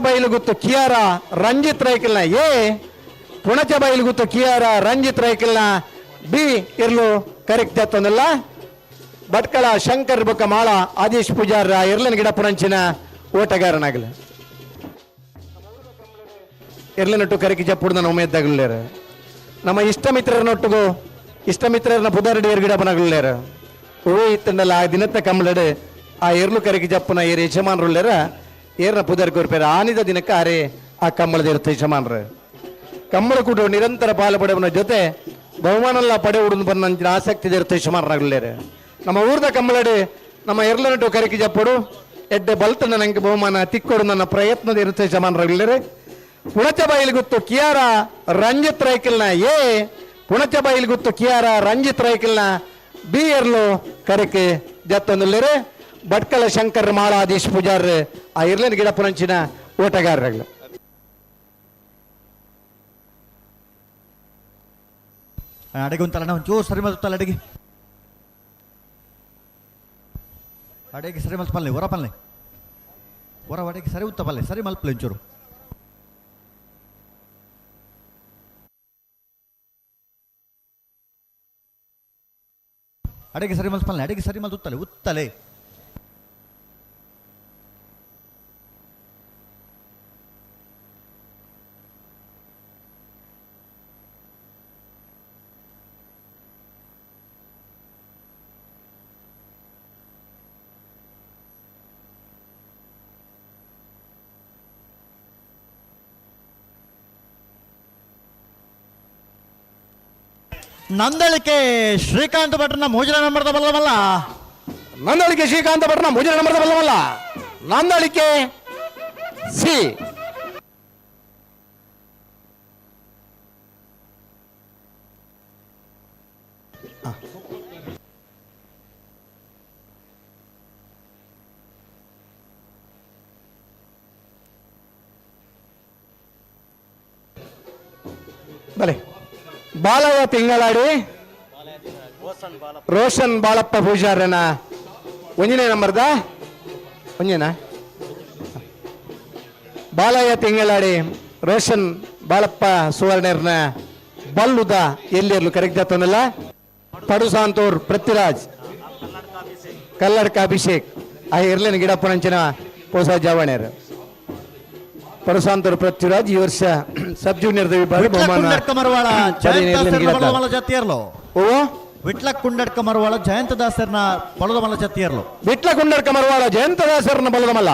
ಬೈಲುಗುತ್ತು ಕಿಯಾರ ರಂಜಿತ್ ರೈಕಲ್ನ ಎ, ಪುಣಚ ಬೈಲುಗುತ್ತು ಕಿಯಾರ ರಂಜಿತ್ ರೈಕಲ್ನ ಬಿ ಇರ್ಲು ಕರೆಕ್ಟ್ ಎತ್ತೊಂದಲ್ಲ. ಭಟ್ಕಳ ಶಂಕರ್ ಬೊಕ್ಕ ಮಾಳ ಆದೇಶ್ ಪೂಜಾರ ಇರ್ಲನ್ ಗಿಡ ಪುಣಂಚಿನ ಓಟಗಾರನಾಗಲ ಇರ್ಲನೊಟ್ಟು ಕರೆಕಿ ಜಪ್ಪುಡ್ದ ಉಮೇದ್ದಾಗಲೇರು. ನಮ್ಮ ಇಷ್ಟ ಮಿತ್ರರನೊಟ್ಟಿಗೂ ಇಷ್ಟ ಮಿತ್ರರನ್ನ ಪುದಾರಡಿ ಗಿಡ ಬನಗಲೇರು ಓ ಇತ್ತಂಡಲ್ಲ ಆ ದಿನತ್ತ ಕಮ್ಮಲಡು ಆ ಎರ್ಲು ಕರೆಕಿ ಜಪ್ಪುನ ಏರ್ ಯಜಮಾನರುಳ್ಳೇರ ಏರ್ನ ಪುದರ್ ಕೊರ್ಪೇರ ಆನಿದ ದಿನಕ್ಕೆ ಆರೆ ಆ ಕಮ್ಮಳದ ಇರುತ್ತೆ ಯಜಮಾನರು. ಕಮ್ಮಳ ಕೂಡ ನಿರಂತರ ಪಾಲು ಪಡೆಯುವ ಜೊತೆ ಬಹುಮಾನಲ್ಲ ಪಡೆಯುವುದು ಬಂದ ಆಸಕ್ತಿ ಇರುತ್ತೆ ಯಜಮಾನರಾಗಲೇರು. ನಮ್ಮ ಊರ್ದ ಕಮ್ಮಳಡು ನಮ್ಮ ಎರ್ಲನಟು ಕರೆಕಿ ಜಪ್ಪಡು ಎಡ್ಡೆ ಬಲ್ತನ ನಂಗೆ ಬಹುಮಾನ ತಿಕ್ಕೊಡು ನನ್ನ ಪ್ರಯತ್ನದ ಇರುತ್ತೆ ಯಜಮಾನರಾಗಲೇರು. ಪುಣಚ ಬೈಲ್ಗುತ್ತು ಕಿಯಾರ ರಂಜಿತ್ ರೈಕಲ್ನ ಎ, ಪುಣಚ ಬೈಲ್ಗುತ್ತು ಕಿಯಾರ ರಂಜಿತ್ ರೈಕಲ್ನ ಬಿ ಎರ್ಲು ಕರೆಕೆ ಜತ್ತೊಂದುಲ್ಲೇರು. ಭಟ್ಕಳ ಶಂಕರ್ ಮಾಳಾಧೀಶ್ ಪೂಜಾರ್ ಆ ಇರ್ಲನ್ ಗಿಡ ಪುರಂಚಿನ ಓಟಗಾರರಾಗಲು. ಅಡಿಗೆ ಉಂಟಲ್ಲ ಒಂಚೂರು ಸರಿ ಮಲ್ತಲ್ಲ ಅಡಿಗೆ ಅಡಿಗೆ ಸರಿ ಮಲ್ಪಲ್ಲೆ ಹೊರ ಪಲ್ಲೆ ಹೊರ ಅಡಿಗೆ ಸರಿ ಉತ್ತ ಪಲ್ಲೆ ಸರಿ ಮಲ್ಪಲೆ ಒಂಚೂರು. ಅಡಿಗೆ ಸರಿ ಮಲ್ಪಲ್ಲೆ ಅಡಿಗೆ ಸರಿ ಮಲ್ತು ಉತ್ತಲೆ ಉತ್ತಲೆ. ನಂದಳಿಕೆ ಶ್ರೀಕಾಂತ್ ಭಟ್ರನ ಮೂಜಲ ನಂಬರ್ದ ಬಲ್ಲವಲ್ಲ. ನಂದಳಿಕೆ ಶ್ರೀಕಾಂತ ಭಟ್ರನ ಮೂಜಲ ನಂಬರ್ದ ಬಲ್ಲವಲ್ಲ. ನಂದಳಿಕೆ ಸಿ. ಬಲೆ ಬಾಲಯ್ಯ ತಿಂಗಳಾಡಿ ರೋಷನ್ ಬಾಳಪ್ಪ ಪೂಜಾರನ ಒಂಜನೇ ನಂಬರ್ದ ಒಂಜೇನಾ ಬಾಲಯ್ಯ ತಿಂಗಳಾಡಿ ರೋಷನ್ ಬಾಳಪ್ಪ ಸುವರ್ಣರ್ನ ಬಲ್ಲುದ ಎಲ್ಲಿರ್ಲು ಕರೆಕ್ಟ್ ಆತನಲ್ಲ ಪಡುಸಾಂತೂರ್ ಪೃಥ್ವಿರಾಜ್ ಕಲ್ಲಡ್ಕ ಅಭಿಷೇಕ್ ಆ ಇರ್ಲೇನು ಗಿಡಪ್ಪನಂಚಿನ ಪೋಸ ಜಾವಣೆಯರು ಪಡುಸಾಂತೂರ್ ಪೃಥ್ವಿರಾಜ್ ಈ ವರ್ಷ ಸಬ್ ಜೂನಿಯರ್ ವಿಭಾಗ ಬಹುಮಾನ ಕುಂಡಡ್ಕ ಮರವಾಳ ಪಡೆದ ಜಯಂತ ಇರ್ಲೇನು ಗಿಡಪ್ಪ. ಮಲ್ಲ ಜತ್ತಿಯರ್ಲು ಓ ವಿಟ್ಲ ಕುಂಡಡ್ಕ ಮರವಾಳ ಜಯಂತ ದಾಸರ್ನ ಬಲದ ಮಲ್ಲ ಜತ್ತಿಯರ್ಲು ವಿಟ್ಲ ಕುಂಡಡ್ಕ ಮರವಾಳ ಜಯಂತ ದಾಸರನ್ನ ಬಲದ ಮಲ್ಲ.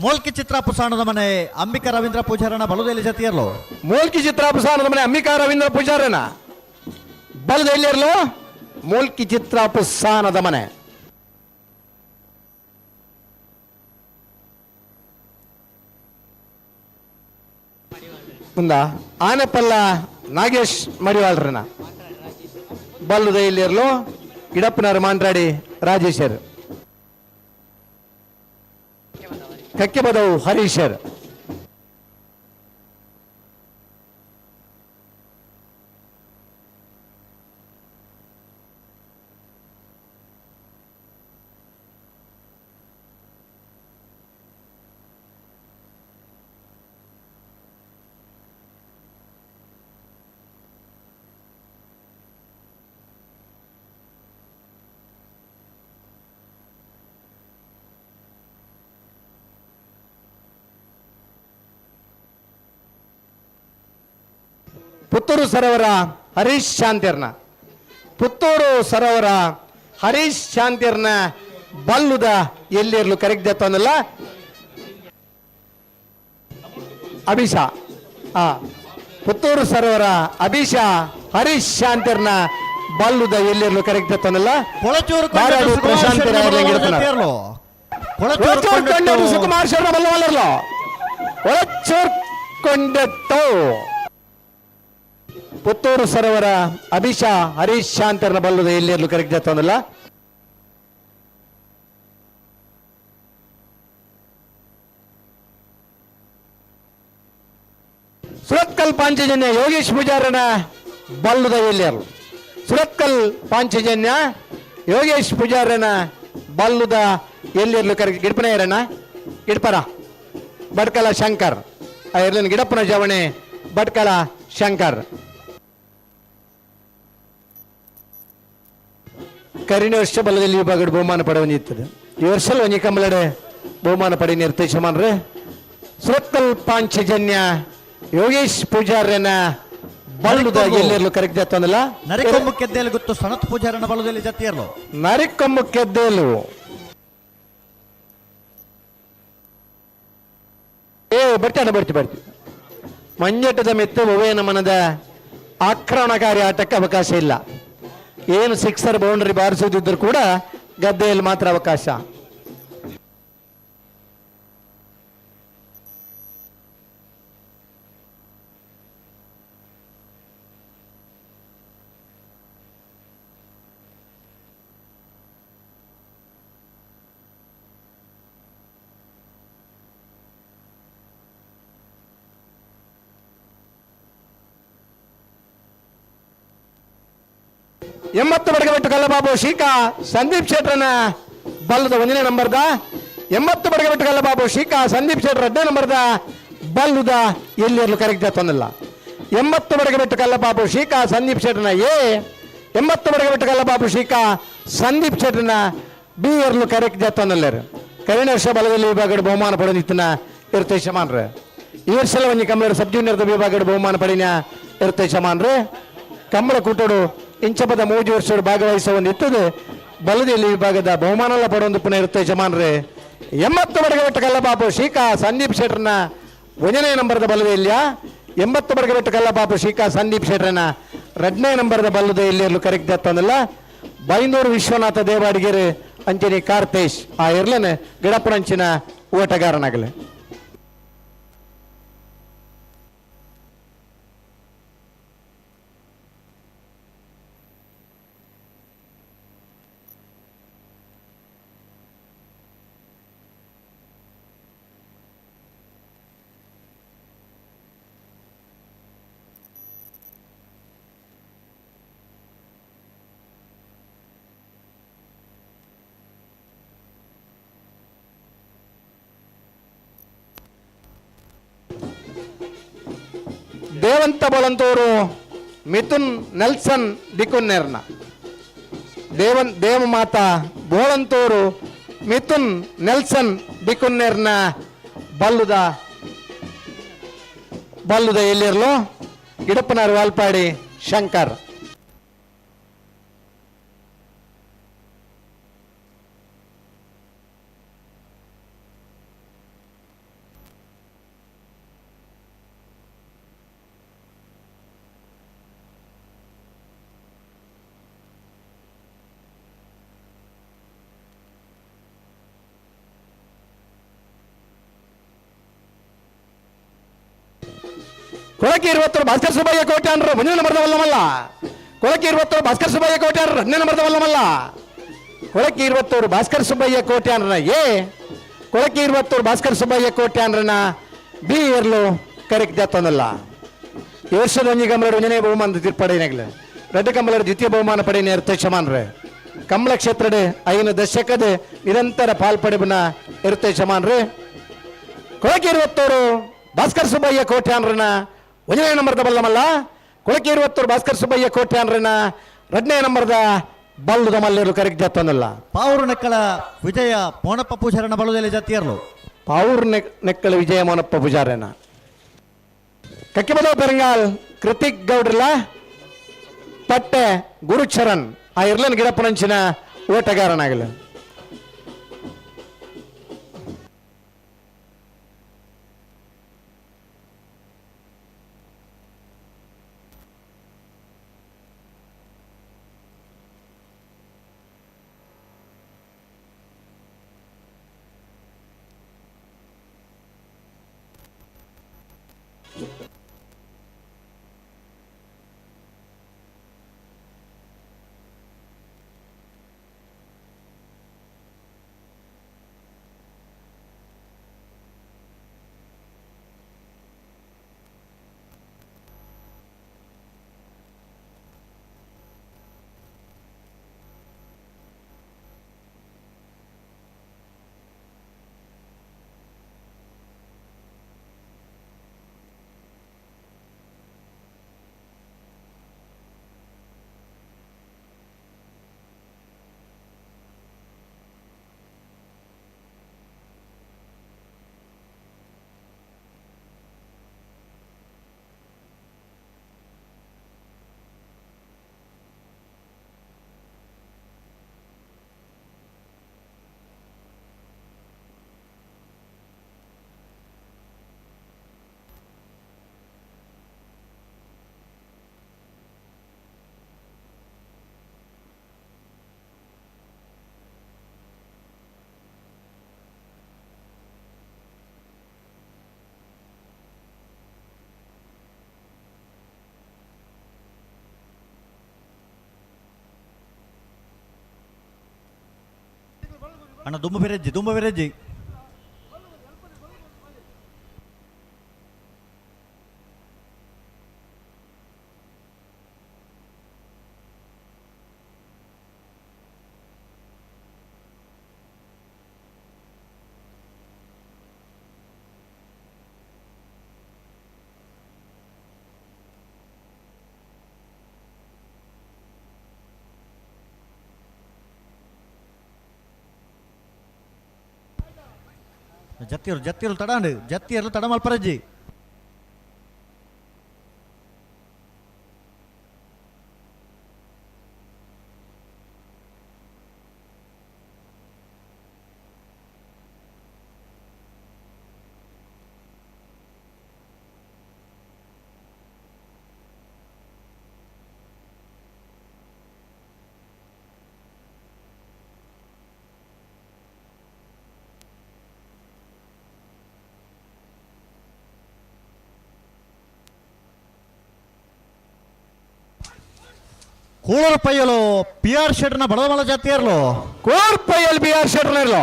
ಮೂಲ್ಕಿ ಚಿತ್ರ ಪುಸಾಣದ ಮನೆ ಅಂಬಿಕಾ ರವೀಂದ್ರ ಪೂಜಾರನ ಬಲದೆಲ್ಲಿ ಜತಿಯರ್ಲು. ಮೂಲ್ಕಿ ಚಿತ್ರ ಪುಸಾಣದ ಮನೆ ಅಂಬಿಕಾ ರವೀಂದ್ರ ಪೂಜಾರನ ಬಲದೆಲ್ಲಿರ್ಲು ಮೂಲ್ಕಿ ಚಿತ್ರ ಪುಸಾನದ ಮನೆ. ಮುಂದ ಆನೆಪಲ್ಲ ನಾಗೇಶ್ ಮಡಿವಾಳ್ರನ ಬಲ್ಲದ ಎಲ್ಲಿರ್ಲು ಇಡಪ್ಪನವರು ಮಾಂಟ್ರಾಡಿ ರಾಜೇಶರ್ ಕಕ್ಕೆಬದವು ಹರೀಶರ್. ಪುತ್ತೂರು ಸರೋವರ ಹರೀಶ್ ಶಾಂತಿರ್ನ ಪುತ್ತೂರು ಸರೋವರ ಹರೀಶ್ ಶಾಂತಿರ್ನ ಬಲ್ಲುದ ಎಲ್ಲಿರ್ಲು ಕರೆಕ್ಟ್ ಜತ್ತನಲ್ಲ ಅಭಿಷಾ ಆ ಪುತ್ತೂರು ಸರೋವರ ಅಭಿಷಾ ಹರೀಶ್ ಶಾಂತಿರ್ನ ಬಲ್ಲುದ ಎಲ್ಲಿರ್ಲು ಕರೆಕ್ಟ್ ಜತ್ತನಲ್ಲ ಕೊಳಚೂರು ಬಾರಾಡು ಪ್ರಶಾಂತ್ ಕೊಳಚೂರು ಕೊಂಡಟ್ಟು ಸುಕುಮಾರ್ ಶರ್ಮ ಬಲ್ಲವಲ್ಲರ್ಲು ಕೊಳಚೂರು ಕೊಂಡಟ್ಟು ಪುತ್ತೂರು ಸರೋವರ ಅಭಿಷಾ ಹರೀಶ್ ಶಾಂತರ್ನ ಬಲ್ಲುದ ಎಲ್ಲಿರ್ಲು ಕರೆಕ್ಟ್ ಜತ್ತನಲ್ಲ ಸುರತ್ಕಲ್ ಪಾಂಚಜನ್ಯ ಯೋಗೇಶ್ ಪೂಜಾರನ ಬಲ್ಲುದ ಎಲ್ಲಿಯರು ಸುರತ್ಕಲ್ ಪಾಂಚಜನ್ಯ ಯೋಗೇಶ್ ಪೂಜಾರನ ಬಲ್ಲುದ ಎಲ್ಲಿರ್ಲು ಕರೆಕ್ಟ್ ಗಿಡಪನ ಇರಣ್ಣ ಗಿಡಪರ ಬಟ್ಕಲ ಶಂಕರ್ ಇರ್ಲಿನ ಗಿಡಪ್ಪನ ಜವಣೆ ಭಟ್ಕಳ ಶಂಕರ್. ಕರಿನ ವರ್ಷ ಬಲದಲ್ಲಿ ವಿಭಾಗದ ಬಹುಮಾನ ಪಡೆಯುತ್ತದೆ. ಈ ವರ್ಷ ಒಂಜಿ ಕಂಬಲಡೆ ಬಹುಮಾನ ಪಡೆ ನಿರ್ದೇಶಮಾನ್ರೆ ಸುರತ್ಕಲ್ ಪಾಂಚಜನ್ಯ ಯೋಗೇಶ್ ಪೂಜಾರ್ಯನ ಬಲ್ಲುದ ಎಲ್ಲೆಲ್ಲೂ ಕರೆಕ್ಟ್ ಜತ್ತಂದಲ್ಲ ನರಿಕೊಂಬು ಕೆದ್ದೇಲು ಗೊತ್ತು ಸನತ್ ಪೂಜಾರನ ಬಲದಲ್ಲಿ ಜತ್ತಿಯರ್ಲು ನರಿಕೊಂಬು ಕೆದ್ದೇಲು ಏ ಬರ್ತಾನೆ ಬರ್ತಿ ಬರ್ತಿ ಮಂಜಟದ ಮೆತ್ತು ಉಭಯ ಮನದ ಆಕ್ರಮಣಕಾರಿ ಆಟಕ್ಕೆ ಅವಕಾಶ ಇಲ್ಲ. ಏನು ಸಿಕ್ಸರ್ ಬೌಂಡರಿ ಬಾರಿಸುವುದಿದ್ದರೂ ಕೂಡ ಗದ್ದೆಯಲ್ಲಿ ಮಾತ್ರ ಅವಕಾಶ. 80 ಬಡಗಬೆಟ್ಟು ಕಲ್ಲಬಾಬು ಶೀಕಾ ಸಂದೀಪ್ ಶೆಟ್ರನ ಬಲ್ಲದ 1ನೇ ನಂಬರ್ದ 80 ಬಡಗಬೆಟ್ಟು ಕಲ್ಲಬಾಬು ಶೀಕಾ ಸಂದೀಪ್ ಶೆಟ್ರ 2ನೇ ನಂಬರ್ದ ಬಲ್ಲುದ ಎಲ್ಲಿರಲು ಕರೆಕ್ಟ್ ತಂದಿಲ್ಲ. 80 ಬಡಗಬೆಟ್ಟು ಕಲ್ಲಬಾಬು ಶೀಕಾ ಸಂದೀಪ್ ಶೆಟ್ರನ ಎ 80 ಬಡಗಬೆಟ್ಟು ಕಲ್ಲಬಾಬು ಶೀಕಾ ಸಂದೀಪ್ ಶೆಟ್ರನ ಬಿ ಎರ್ಲು ಕರೆಕ್ಟ್ ತಂದಿಲ್ಲರು. ಕರಿಣ ವರ್ಷ ಬಲದಲ್ಲಿ ವಿಭಾಗದ ಬಹುಮಾನ ಪಡೆದಿತ್ತನ ಇರ್ತೆ ಶಮಾನ್ರೆ. ಈ ವರ್ಷಲ ಒಂಜಿ ಕಂಬಳ ಸಬ್ ಜೂನಿಯರ್ ವಿಭಾಗದ ಬಹುಮಾನ ಪಡಿನ ಇರ್ತೆ ಶಮಾನ್ರೆ. ಕಂಬಳ ಕೂಟೋಡು ಇಂಚಪದ 3 ವರ್ಷ ಭಾಗವಹಿಸುವ ಒಂದು ಇತ್ತದು ಬಲದಲ್ಲಿ ವಿಭಾಗದ ಬಹುಮಾನಲ್ಲ ಪಡೊಂದು ಪುನಃ ಇರ್ತೆ ಶಮಾನ್ರೆ. 80 ಬಡಗಬೆಟ್ಟ ಕಲ್ಲಬಾಬು ಶ್ರೀಕಾ ಸಂದೀಪ್ ಶೆಟ್ಟರ್ನ 1ನೇ ನಂಬರದ ಬಲದೆಲ್ಲಿಯ 80 ಬಡಗಬೆಟ್ಟ ಕಲ್ಲಬಾಬು ಶ್ರೀಕಾ ಸಂದೀಪ್ ಶೆಟ್ಟರ್ನ 2ನೇ ನಂಬರದ ಬಲ್ಲದ ಎಲ್ಲಿಯಲ್ಲೂ ಕರೆಕ್ಟ್ ದತ್ತಂದಲ್ಲ ಬೈಂದೂರು ವಿಶ್ವನಾಥ ದೇವಾಡಿಗೆರೆ ಅಂಚನೆ ಕಾರ್ತೇಶ್ ಆ ಎರ್ಲನೆ ಗಿಡಪುರಂಚಿನ ಓಟಗಾರನಾಗಲಿ. ದೇವಂತ ಬಲಂತೋರು ಮಿಥುನ್ ನೆಲ್ಸನ್ ದಿಕ್ಕುನ್ನೇರ್ನ ದೇವನ್ ದೇವಮಾತಾ ಬೋಳಂತೋರು ಮಿಥುನ್ ನೆಲ್ಸನ್ ದಿಕ್ಕುನ್ನೇರ್ನ ಬಲ್ಲುದ ಬಲ್ಲುದ ಎಲ್ಲಿರ್ಲೋ ಗಿಡಪ್ಪನಾರ್ ವಾಲ್ಪಾಡಿ ಶಂಕರ್. ಕೊಳಕೆ ಇರುವತ್ತರು ಭಾಸ್ಕರ್ ಸುಬ್ಬಯ್ಯ ಕೋಟ್ಯಾನ್ರು ಮುಂದಿನ ನಂಬರ್ದ ವಲ್ಲಮಲ್ಲ. ಕೊಳಕೆ ಇರುವತ್ತರು ಭಾಸ್ಕರ್ ಸುಬ್ಬಯ್ಯ ಕೋಟ್ಯಾನ್ರು 2ನೇ ನಂಬರ್ದ ವಲ್ಲಮಲ್ಲ. ಕೊಳಕೆ ಇರುವತ್ತವರು ಭಾಸ್ಕರ್ ಸುಬ್ಬಯ್ಯ ಕೋಟ್ಯಾನ್ರನ ಎ, ಕೊಳಕೆ ಇರುವತ್ತವರು ಭಾಸ್ಕರ್ ಸುಬ್ಬಯ್ಯ ಕೋಟ್ಯಾನ್ರನ ಬಿ ಇರಲು ಕರೆಕ್ಟ್ ದತ್ತೊಂದಲ್ಲ. ಈ ವರ್ಷದ ಒಂಜಿ ಕಂಬಳರು ಒಂಜನೇ ಬಹುಮಾನ ತೀರ್ಪಡೆಯನಾಗಲಿ ರಡ್ಡು ಕಂಬಳರು ದ್ವಿತೀಯ ಬಹುಮಾನ ಪಡೆಯ ಇರ್ತೆ ಶಮಾನ್ರೆ. ಕಮಲ ಕ್ಷೇತ್ರದ 5 ದಶಕದ ನಿರಂತರ ಪಾಲ್ಪಡೆಬನ ಇರ್ತೆ ಶಮಾನ್ರೆ. ಕೊಳಕೆ ಇರುವತ್ತವರು ಭಾಸ್ಕರ್ ಸುಬ್ಬಯ್ಯ ಕೋಟ್ಯಾನ್ರನ 1ನೇ ನಂಬರ್ದ ಬಲ್ಲಮಲ್ಲ. ಕೊಳಕೆ ಇರುವತ್ತವರು ಭಾಸ್ಕರ್ ಸುಬ್ಬಯ್ಯ ಕೋಟ್ಯಾನ್ರನ 2ನೇ ನಂಬರ್ದ ಬಲ್ಲದ ಮಲ್ಲರು ಕರೆಕ್ಟ್ ಜತ್ತೊಂದಲ್ಲ. ಪಾವೂರು ನೆಕ್ಕಳ ವಿಜಯ ಮೋನಪ್ಪ ಪೂಜಾರನ ಬಲ್ಲದಲ್ಲಿ ಜತ್ತಿಯರ್ಲು. ಪಾವೂರು ನೆಕ್ಕಳ ವಿಜಯ ಮೋನಪ್ಪ ಪೂಜಾರನ ಕಕ್ಕಿಬದ ಪೆರಂಗಾಲ್ ಕೃತಿಕ್ ಗೌಡ್ರಲ ಪಟ್ಟೆ ಗುರುಚರಣ್ ಆ ಇರ್ಲನ್ ಗಿಡಪ್ಪನಂಚಿನ ಓಟಗಾರನಾಗಲಿ. ಅಣ್ಣ ದುಂಬು ಬೆರೆಜ್ಜಿ ದುಂಬು ಬೆರೆಜ್ಜಿ. ಜತ್ತಿರು ಜತ್ತಿರು ತಡಾಂಡು ಜತ್ತಿಯರ್ಲು ತಡ ಮಲ್ಪರಜ್ಜಿ. ಕೂಳೂರು ಪೈಯಲು ಪಿ ಆರ್ ಶೆಟ್ನ ಬಡದಮಲ ಜಾತಿಯರ್ಲು. ಕೂಳೂರು ಪೈಯಲು ಪಿ ಆರ್ ಶೆಟ್ರನಿರ್ಲು.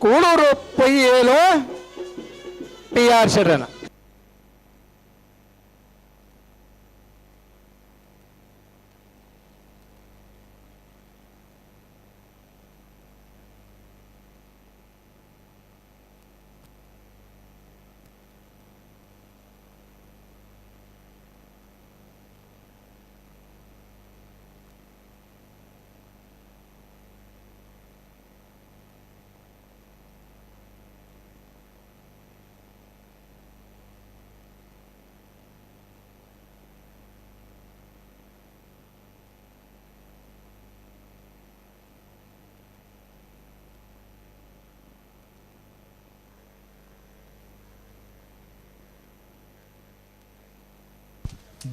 ಕೂಳೂರು ಪೈಯಲು ಪಿ ಆರ್ ಶೆಟ್ರನ.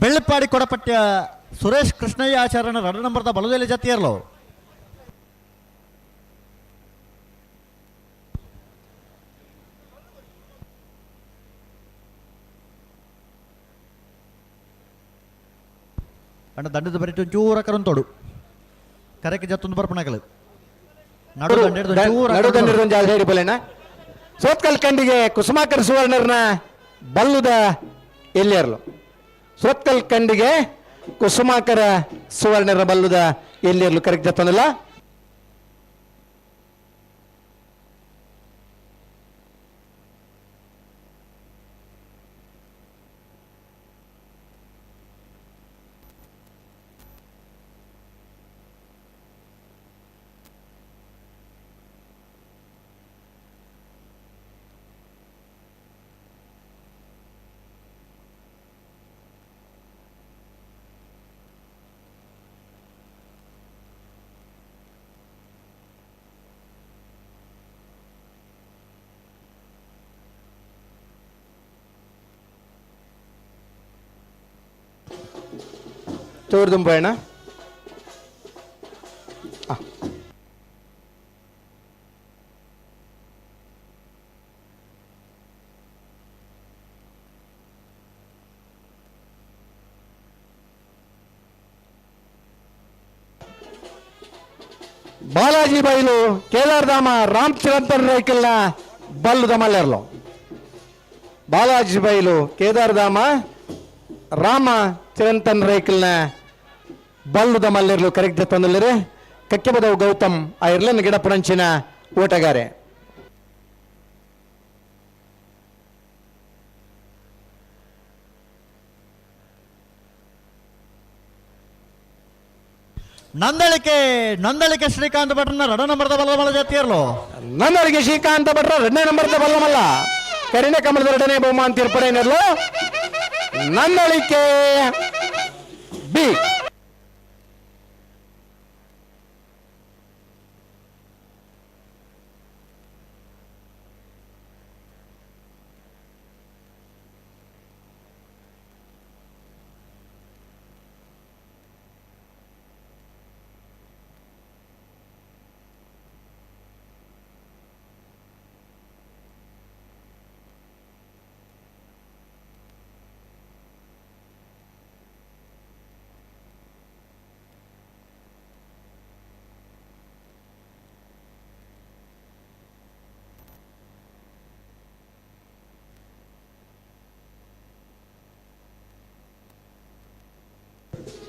ಬೆಳ್ಳಪಾಡಿ ಕೊಡಪಟ್ಯ ಸುರೇಶ್ ಕೃಷ್ಣಯ್ಯ ಆಚಾರ್ಯನ 2 ನಂಬರ್ದ ಬಲದಲ್ಲಿ ಜತಿಯರ್ಲು. ಅಣ್ಣ ದಂಡದ ಬರಿಟು ಒಂಚೂರ ಕರಂತೋಡು ಕರೆಕ್ಕೆ ಜತ್ತೊಂದು ಬರ್ಪಣಕಲು ನಡು ದಂಡ ಸೋತ್ಕಲ್ ಕಂಡಿಗೆ ಕುಸುಮಾಕರ್ ಸುವರ್ಣರ್ನ ಬಲ್ಲುದ ಎಲ್ಲಿಯರ್ಲು. ಸೋತ್ಕಲ್ ಕಂಡಿಗೆ ಕುಸುಮಾಕರ ಸುವರ್ಣರ ಬಲ್ಲುದ ಎಲ್ಲಿಯರ್ಲು ಕರೆಕ್ಟ್ ಜತ್ತೊಂದಿಲ್ಲ. ತೋರ್ದುಂಬಣ್ಣ ಬಾಲಾಜಿ ಬೈಲು ಕೇದಾರಧಾಮ ರಾಮಚಂದ್ರ ರೇಕಲ್ನ ಬಲ್ಲುದ ಮಲ್ಲೆರ್ಲು. ಬಾಲಾಜಿ ಬೈಲು ಕೇದಾರಧಾಮ ರಾಮ ಚಿರಂತನ್ ರೇಕಲ್ನ ಬಲ್ಲುದ ಮಲ್ಲೆರ್ಲು ಕರೆಕ್ಟ್ ತಂದಲ್ಲಿರೆ. ಕಕ್ಕೆಬದವು ಗೌತಮ್ ಆ ಇರ್ಲನ್ ಗಿಡ ಪುರಂಚಿನ ಓಟಗಾರೆ. ನಂದಳಿಕೆ ನಂದಳಿಕೆ ಶ್ರೀಕಾಂತ್ ಭಟ್ರನ 2 ನಂಬರ್ದ ಬಲ್ಲಮಲ್ಲ ಜಾತಿಯರ್ಲು. ನಂದಳಿಕೆ ಶ್ರೀಕಾಂತ ಭಟ್ರ 2ನೇ ನಂಬರ್ದ ಬಲ್ಲಮಲ್ಲ ಕರಿಣ ಕಮಲದ 2ನೇ ಬಹುಮಾನ ತೀರ್ಪಡೆಯರ್ಲು ನಂದಳಿಕೆ ಬಿ.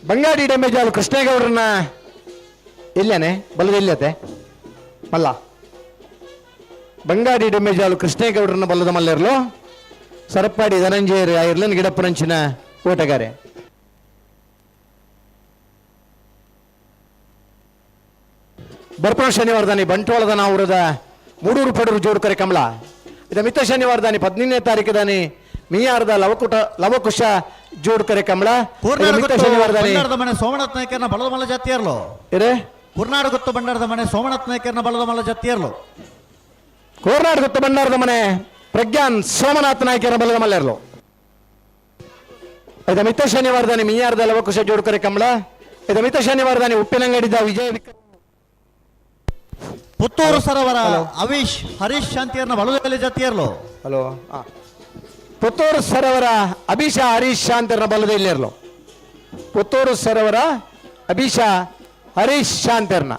ಬಂಗಾಡಿ ಡ್ಯಾಮೇಜ್ ಕೃಷ್ಣೇಗೌಡರನ್ನ ಇಲ್ಲೇನೆ ಬಲ್ಲದ ಇಲ್ಲತೆ ಮಲ್ಲ. ಬಂಗಾಡಿ ಡ್ಯಾಮೇಜ್ ಕೃಷ್ಣೇಗೌಡರನ್ನ ಬಲ್ಲದ ಮಲ್ಲಿರ್ಲು. ಸರಪಾಡಿ ಧನಂಜಯ ಇರ್ಲನ್ ಗಿಡಪ್ಪನಂಚಿನ ಓಟಗಾರೆ. ಬರ್ಪಣ ಶನಿವಾರದಾನಿ ಬಂಟ್ವಾಳದ ನಾವುರದ ಮೂಡೂರು ಪಡೂರು ಜೋಡುಕರೆ ಕಮಲ ಇದು ಮಿತ್ತ ಶನಿವಾರ ದಾನಿ 15ನೇ ತಾರೀಕು ದಾನಿ ಮೀಯಾರದ ಲವಕುಟ ಲವಕುಶ ಜೋಡ್ ಕರೆ ಕಮಲ. ಮಿತ್ತ ಶನಿವಾರ ದಾನಿ ಭಂಡಾರದ ಮನೆ ಸೋಮನಾಥ್ ನಾಯ್ಕರ್ನ ಬಲದ ಮಲ್ಲ ಜಾತಿಯರ್ಲು. ಇರೇ ಕುರ್ನಾಡು ಗೊತ್ತು ಭಂಡಾರದ ಮನೆ ಸೋಮನಾಥ್ ನಾಯ್ಕರ್ನ ಬಲದ ಮಲ್ಲ ಜಾತಿಯರ್ಲು. ಕೋರ್ನಾಡು ಗೊತ್ತು ಭಂಡಾರದ ಮನೆ ಪ್ರಜ್ಞಾನ್ ಸೋಮನಾಥ್ ನಾಯ್ಕರ ಬಲದ ಮಲ್ಲೆರ್ಲು. ಇದು ಮಿತ್ತ ಶನಿವಾರ ದಾನಿ ಮೀಯಾರದ ಲವಕುಶ ಜೋಡ್ ಕರೆ ಕಮಲ. ಇದು ಮಿತ್ತ ಶನಿವಾರ ದಾನಿ ಉಪ್ಪಿನಂಗಡಿದ ವಿಜಯ ಪುತ್ತೂರು ಸರೋವರ ಅವಿಶ್ ಹರೀಶ್ ಶಾಂತಿಯರ್ನ ಬಲದಲ್ಲಿ ಜಾತಿಯರ್ಲು. ಹಲೋ, ಪುತ್ತೂರು ಸರೋವರ ಅಭಿಷ ಹರೀಶ್ ಶಾಂತಿಯರ್ನ ಬಲದಲ್ಲಿರಲು. ಪುತ್ತೂರು ಸರೋವರ ಅಭಿಷ ಹರೀಶ್ ಶಾಂತಿಯರ್ನ.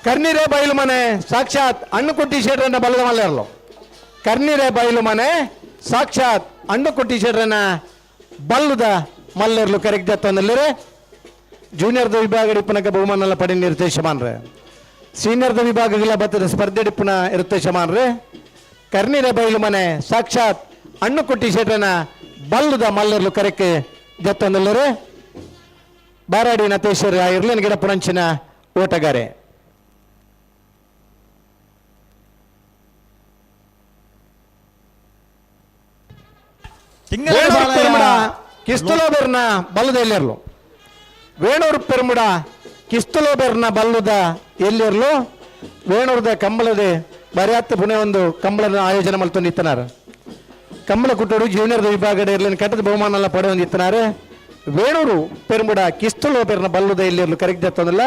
ಕರ್ನೀರೆ ಬಯಲು ಮನೆ ಸಾಕ್ಷಾತ್ ಅಣ್ಣುಕುಟ್ಟಿ ಶೇಟ್ರನ್ನ ಬಲದ ಮಲ್ಲೆರ್ಲು. ಕರ್ನೀರೆ ಬಯಲು ಮನೆ ಸಾಕ್ಷಾತ್ ಅಣ್ಣುಕುಟ್ಟಿ ಶೇಟ್ರನ್ನ ಬಲ್ಲದ ಮಲ್ಲೆರ್ಲು ಕರೆಕ್ಟ್ ಜತ್ತೊಂದಲ್ಲಿರೆ. ಜೂನಿಯರ್ದ ವಿಭಾಗ ಡಿಪ್ಪನಕ ಬಹುಮಾನಲ್ಲ ಪಡಿ ಇರುತ್ತೆ ಶಮಾನ್ರೆ. ಸೀನಿಯರ್ದ ವಿಭಾಗಗಳ ಬತ್ತದ ಸ್ಪರ್ಧೆ ಡಿಪ್ಪನ ಇರುತ್ತೆ ಶಮಾನ್ರೆ. ಕರ್ನೀರೆ ಬಯಲು ಮನೆ ಸಾಕ್ಷಾತ್ ಅಣ್ಣುಕುಟ್ಟಿ ಶೇಟ್ರನ್ನ ಬಲ್ಲದ ಮಲ್ಲೆರ್ಲು ಕರೆಕ್ ಜತ್ತೊಂದಲ್ಲಿರೆ. ಬಾರಾಡಿ ನತೇಶ್ವರ ಇರ್ಲಿನ ಗಿಡ ಪುಣಂಚಿನ ಓಟಗಾರೆ. ವೇಣೂರು ಪೆರುಮುಡ ಕಿಸ್ತಲೋಬೆರ್ನ ಬಲ್ಲದ ಎಲ್ಲಿರ್ಲು. ವೇಣೂರು ಪೆರುಮುಡ ಕಿಸ್ತಲೋಬೆರ್ನ ಬಲ್ಲದ ಎಲ್ಲಿರ್ಲು. ವೇಣೂರದ ಕಂಬಳದೆ ಬರಿಯಾತ್ ಪುಣೆ ಒಂದು ಕಂಬಳದ ಆಯೋಜನೆ ಮಲ್ತೊಂದಿತ್ತನಾರು. ಕಂಬಳ ಕುಟ್ಟೋಡು ಜೂನಿಯರ್ದ ವಿಭಾಗದ ಇರ್ಲಿನ ಕಟ್ಟದ ಬಹುಮಾನ ಪಡೆಯೊಂದಿತ್ತನಾರು. ವೇಣೂರು ಪೆರುಮುಡ ಕಿಸ್ತಲೋಬೆರ್ನ ಬಲ್ಲದ ಎಲ್ಲಿರ್ಲು ಕರೆಕ್ಟ್ ಜತ್ತೊಂದಿಲ್ಲ.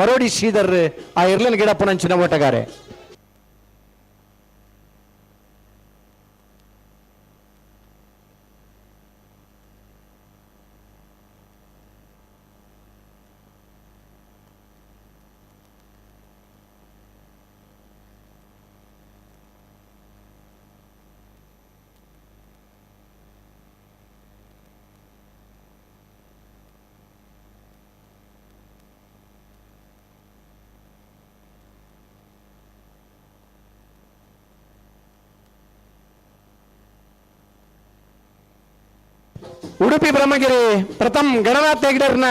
ಮರೋಡಿ ಶ್ರೀಧರ್ ಆ ಇರ್ಲಿನ ಗಿಡ ಪುಣಂಚಿನ ಓಟಗಾರೆ. ಉಡುಪಿ ಬ್ರಹ್ಮಗಿರಿ ಪ್ರಥಮ್ ಗಣನಾಥ್ ಹೆಗ್ಡರ್ನ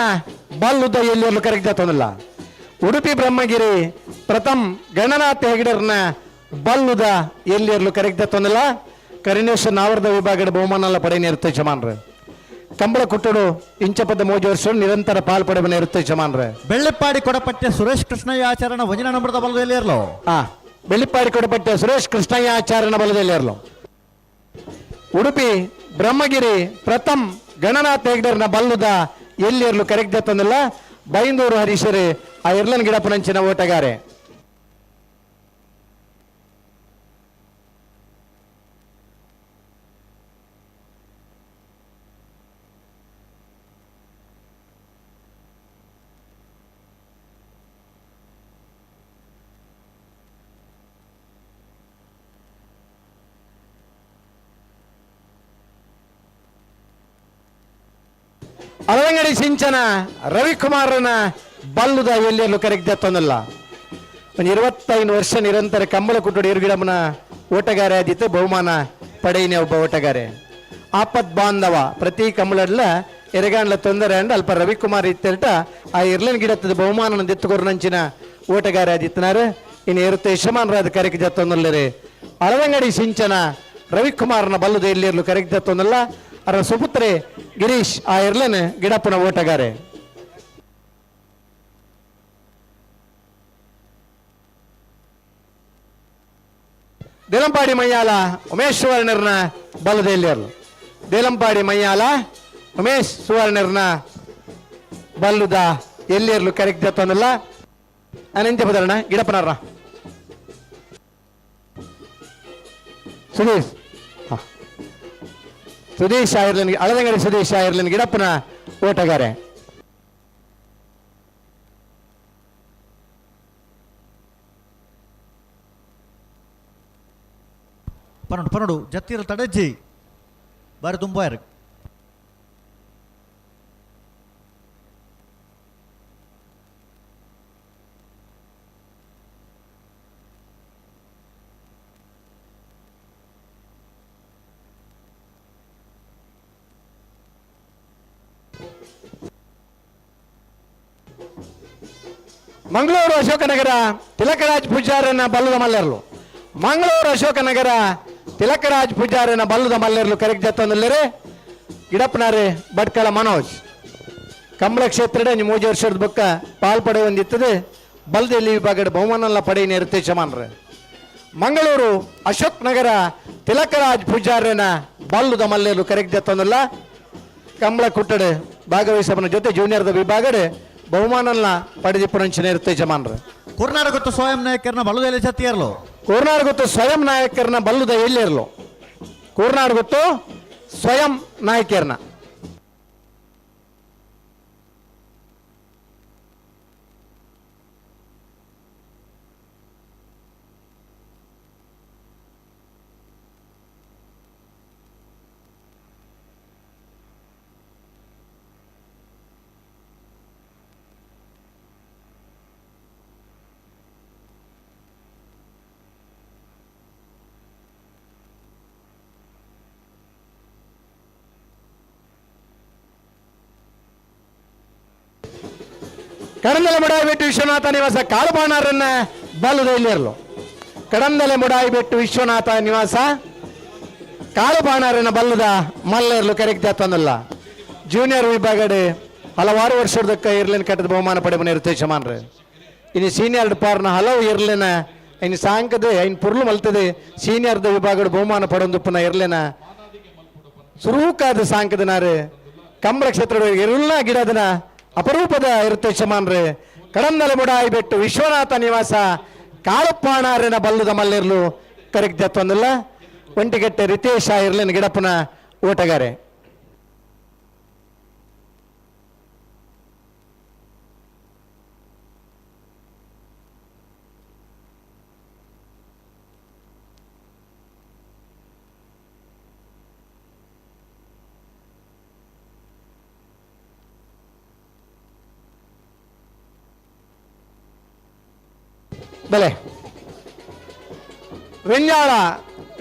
ಬಲ್ಲುದ್ದ ಎಲ್ಲಿಯಲ್ಲೂ ಕರೆಕ್ಟ್ ಜತ್ತೊಂದಿಲ್ಲ. ಉಡುಪಿ ಬ್ರಹ್ಮಗಿರಿ ಪ್ರಥಮ್ ಗಣನಾಥ್ ಹೆಗ್ಡರ್ನ ಬಲ್ಲುದ ಎಲ್ಲಿಯಲ್ಲೂ ಕರೆಕ್ಟ್ ಜತ್ತೊಂದಿಲ್ಲ. ಕರಿಣೇಶ ನಾವರದ ವಿಭಾಗದ ಬಹುಮಾನ ಪಡೆಯ ಇರುತ್ತೆ ಯಜಮಾನ್ರೆ. ಕಂಬಳ ಕುಟ್ಟುಡು ಇಂಚಪದ ಮೋಜು ವರ್ಷ ನಿರಂತರ ಪಾಲ್ ಪಡೆವನ ಇರುತ್ತೆ ಯಜಮಾನ್ರೆ. ಬೆಳ್ಳಿಪ್ಪಾಡಿ ಕೊಡಪಟ್ಟೆ ಸುರೇಶ್ ಕೃಷ್ಣಯ್ಯ ಆಚರಣ ವಜನ ನಂಬರದ ಬಲದಲ್ಲಿ ಇರಲು. ಬೆಳ್ಳಿಪ್ಪಾಡಿ ಕೊಡಪಟ್ಟೆ ಸುರೇಶ್ ಕೃಷ್ಣಯ್ಯ ಆಚಾರಣ ಬಲದಲ್ಲಿ ಇರಲು. ಉಡುಪಿ ಬ್ರಹ್ಮಗಿರಿ ಪ್ರಥಮ್ ಗಣನಾಥ್ ಹೆಗ್ಡರ್ನ ಬಲ್ಲುದ ಎಲ್ಲಿರ್ಲು ಕರೆಕ್ಟ್ ಜತ್ತೊಂದಿಲ್ಲ. ಬೈಂದೂರು ಹರೀಶರು ಆ ಇರ್ಲನ್ ಗಿಡಪನಂಚಿನ ಓಟಗಾರೆ. ಅಲವಂಗಡಿ ಸಿಂಚನ ರವಿಕುಮಾರನ ಬಲ್ಲುದ ಎಲ್ಲಿಯಲ್ಲೂ ಕರೆಕ್ಟ್ ಜತ್ತೊಂದಿಲ್ಲ. ಒಂದು 25 ವರ್ಷ ನಿರಂತರ ಕಂಬಳ ಕುಟ್ಟುಡು ಇರುಗಿಡಮನ ಓಟಗಾರೆ ಆದಿತ್ತು ಬಹುಮಾನ ಪಡೆಯಿನ ಒಬ್ಬ ಓಟಗಾರೆ. ಆಪತ್ ಬಾಂಧವ ಪ್ರತಿ ಕಂಬಳಡ್ಲ ಎರೆಗಾಂಡ್ಲ ತೊಂದರೆ ಅಂಡ್ ಅಲ್ಪ ರವಿಕುಮಾರ್ ಇತ್ತೆಲ್ಟ ಆ ಇರ್ಲನ್ ಗಿಡತ್ತದ ಬಹುಮಾನ ದೆತ್ತುಕೊರ್ನಂಚಿನ ಓಟಗಾರೆ ಆದಿತ್ತನಾರು. ಇನ್ನು ಇರುತ್ತೆ ಯಶಮಾನರಾದ ಕರೆಕ್ಟ್ ಜತ್ತೊಂದಲ್ಲರೆ. ಅಳವಂಗಡಿ ಸಿಂಚನ ರವಿಕುಮಾರನ ಬಲ್ಲುದ ಎಲ್ಲಿಯಲ್ಲೂ ಕರೆಕ್ಟ್ ಜತ್ತೊಂದಿಲ್ಲ. ಅವರ ಸುಪುತ್ರೆ ಗಿರೀಶ್ ಆ ಇರ್ಲನ್ ಗಿಡಪ್ಪನ ಓಟಗಾರೆ. ದೇಲಂಪಾಡಿ ಮಯ್ಯಾಲ ಉಮೇಶ್ ಸುವರ್ಣರ್ನ ಬಲದ ಎಲ್ಲಿಯರ್ಲು. ದೇಲಂಪಾಡಿ ಮಯ್ಯಾಲ ಉಮೇಶ್ ಸುವರ್ಣರ್ನ ಬಲ್ಲುದ ಎಲ್ಲಿಯರ್ಲು ಕರೆಕ್ಟ್ ಜತ್ತೊಂದಿಲ್ಲ. ಅನಂತ್ಯ ಪದರಣ ಗಿಡಪ್ಪನರ್ನ ಸುದೀಶ್ ಸುದೀಶ್ ಐರ್ಲೆನ್ ಅಳದಂಗಡಿ ಸುದೀಶ್ ಐರ್ಲೆನ್ ಗಿಡಪ್ಪನ ಓಟಗಾರೆ. ಪನ್ನೊಂಡು ಪನ್ನೊಂಡು ಜತ್ತಿರ ತಡಜ್ಜಿ ಬಾರಿ ತುಂಬ. ಮಂಗಳೂರು ಅಶೋಕನಗರ ತಿಲಕರಾಜ್ ಪೂಜಾರನ ಬಲ್ಲದ ಮಲ್ಲೆರ್ಲು. ಮಂಗಳೂರು ಅಶೋಕನಗರ ತಿಲಕರಾಜ್ ಪೂಜಾರನ ಬಲ್ಲದ ಮಲ್ಲೆರ್ಲು ಕರೆಕ್ಟ್ ಜತ್ತೊಂದುಲ್ಲೆರೆ. ಗಿಡಪ್ಪನಾರೆ ಭಟ್ಕಳ ಮನೋಜ್. ಕಂಬಳ ಕ್ಷೇತ್ರದ 3 ವರ್ಷದ ಬೊಕ್ಕ ಪಾಲ್ ಪಡೆ ಹೊಂದಿತ್ತದೆ. ಬಲ್ದೆಲ್ಲಿ ವಿಭಾಗದ ಬಹುಮಾನಲ್ಲ ಪಡೆಯ ನಿರ್ದೇಶಮಾನ್ರೆ. ಮಂಗಳೂರು ಅಶೋಕ್ ನಗರ ತಿಲಕರಾಜ್ ಪೂಜಾರ್ಯನ ಬಲ್ಲುದ ಮಲ್ಲೆಲು ಕರೆಕ್ಟ್ ಜತ್ತೊಂದುಲ್ಲ. ಕಂಬಳ ಕುಟ್ಟಡೆ ಭಾಗವಹಿಸಬನ ಜೊತೆ ಜೂನಿಯರ್ದ ವಿಭಾಗಡೆ ಬಹುಮಾನಲ್ಲ ಪಡೆದಿಪ್ಪುನಂಚಿನ ಯಜಮಾನ್ರು. ಕೂರ್ನಾಡುಗುತ್ತು ಸ್ವಯಂ ನಾಯಕರನ್ನ ಬಲ್ಲುದ ಎಲ್ಲಿ ಜತ್ತಿಯರ್ಲು. ಕೂರ್ನಾಡುಗುತ್ತು ಸ್ವಯಂ ನಾಯಕರನ್ನ ಬಲ್ಲುದ ಎಲ್ಲಿರ್ಲು. ಕೂರ್ನಾಡುಗುತ್ತು ಸ್ವಯಂ ನಾಯಕರನ್ನ. ಕಡಂದಲೆ ಮುಡಾಯಿಬೆಟ್ಟು ವಿಶ್ವನಾಥ ನಿವಾಸ ಕಾಳುಬಾಣರನ್ನ ಬಲ್ಲದ ಎಲ್ಲಿರಲು. ಕಡಂದಲೆ ಮುಡಾಯಿಬೆಟ್ಟು ವಿಶ್ವನಾಥ ನಿವಾಸ ಕಾಳುಬಾಣರನ್ನ ಬಲ್ಲದ ಮಲ್ಲೆರ್ಲು ಕರೆಕ್ಟ್ ತಂದಲ್ಲ. ಜೂನಿಯರ್ ವಿಭಾಗಡೆ ಹಲವಾರು ವರ್ಷದಕ್ಕ ಇರ್ಲಿನ ಕಟ್ಟದ ಬಹುಮಾನ ಪಡೆಮನೆ ಯಜಮಾನ್ರೆ. ಇನ್ನು ಸೀನಿಯರ್ ಡಿಪಾರ್ನ ಹಲವು ಇರ್ಲಿನ ಇನ್ನು ಸಾಂಕದೆ ಇನ್ನು ಪುರ್ಲು ಮಲ್ತದೆ ಸೀನಿಯರ್ದ ವಿಭಾಗದ ಬಹುಮಾನ ಪಡೊಂದುಪ್ಪನ ಇರ್ಲಿನ ಸುರೂಕಾದ ಸಾಂಕದನಾರು ಕಂಬಳ ಕ್ಷೇತ್ರದ ಇರುಳ್ನ ಗಿಡದನ ಅಪರೂಪದ ಇರುತ್ತೆ ಯಜಮಾನ್ರೆ. ಕಡಂದಲೆ ಮುಡಾಯಿಬೆಟ್ಟು ವಿಶ್ವನಾಥ ನಿವಾಸ ಕಾಳಪ್ಪಾಣಾರಿನ ಬಲ್ಲದ ಮಲ್ಲಿರ್ಲು ಕರೆಕ್ಟ್ ಜತ್ತೊಂದಿಲ್ಲ. ಒಂಟಿಗಟ್ಟೆ ರಿತೇಶ ಇರ್ಲಿನ ಗಿಡಪ್ಪನ ಓಟಗಾರೆ. ಬೆಲೆ ರಿಂಜಾಳ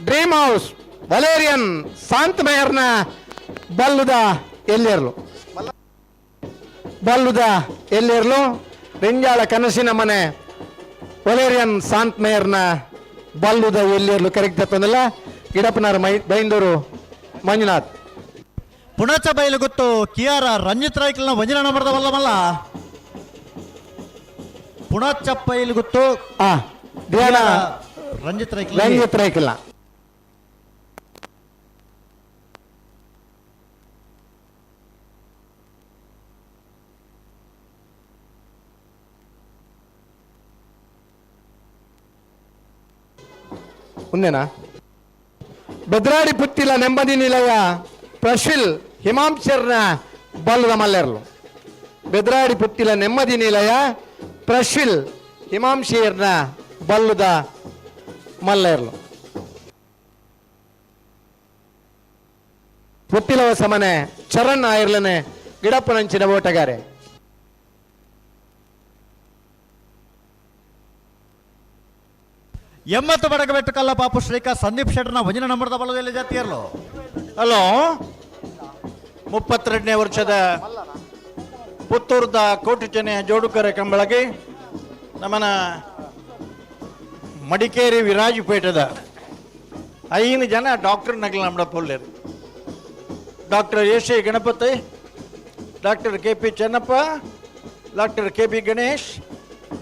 ಡ್ರೀಮ್ ಹೌಸ್ ವಲೇರಿಯನ್ ಶಾಂತ್ ಮೇಯರ್ನ ಬಲ್ಲುದ ಎಲ್ಲಿರಲು. ಬಲ್ಲುದ ಎಲ್ಲಿರಲು ರಿಂಜಾಳ ಕನಸಿನ ಮನೆ ವಲೇರಿಯನ್ ಶಾಂತ್ ಮೇಯರ್ನ ಬಲ್ಲುದ ಎಲ್ಲಿರಲು ಕರೆಕ್ಟ್ ತಂದಿಲ್ಲ. ಗಿಡಪ್ಪನಾರ ಬೈಂದೂರು ಮಂಜುನಾಥ್. ಪುಣಚ ಬೈಲುಗುತ್ತು ಕಿಯಾರ ರಂಜಿತ್ ರಾಯ್ಕಲ್ನ ವಂಜನ ನಂಬರ್ದವಲ್ಲಮಲ್ಲ. ಪುಣಚ ಬೈಲುಗುತ್ತು ರಂಜಿತ್ ರಾಯ್ಕಲ್. ರಂಜಿತ್ ರಾಯ್ಕಲ್. ಮುಂದೆನಾ ಬೆದ್ರಾಡಿ ಪುತ್ತಿಲ ನೆಮ್ಮದಿ ನಿಲಯ ಪ್ರಶ್ವಿಲ್ ಹಿಮಾಂಶರ್ನ ಬಲ್ಲದ ಮಲ್ಲೆರ್ಲು. ಬೆದ್ರಾಡಿ ಪುತ್ತಿಲ ನೆಮ್ಮದಿ ನಿಲಯ ಪ್ರಶ್ವಿಲ್ ಹಿಮಾಂಶಿಯರ್ನ ಬಲ್ಲದ ಮಲ್ಲೆರ್ಲು. ಪುತ್ತಿಲವ ಸಮನೆ ಚರಣ್ ಆಯಿರ್ಲನೆ ಗಿಡಪ್ಪನಂಚಿನ ಓಟಗಾರೆ. 80 ಬಡಗಬೆಟ್ಟು ಕಲ್ಲ ಪಾಪು ಶ್ರೀಕಾ ಸಂದೀಪ್ ಶೆಟ್ಟರ್ನ ವಜನ ನಂಬರ್ದ ಬಲದಲ್ಲಿ ಜಾತಿಯರ್ಲು. ಹಲೋ, 32ನೇ ವರ್ಷದ ಪುತ್ತೂರದ ಕೋಟಿಚೆನೆಯ ಜೋಡುಕರೆ ಕಂಬಳಗಿ ನಮ್ಮನ ಮಡಿಕೇರಿ ವಿರಾಜಪೇಟದ 5 ಜನ ಡಾಕ್ಟರ್ ನಗಲು ನಮ್ಮ ಪೊಲ್ಲೇರು. Doctor A C Ganapathi, doctor K P Chennappa, doctor K B Ganesh,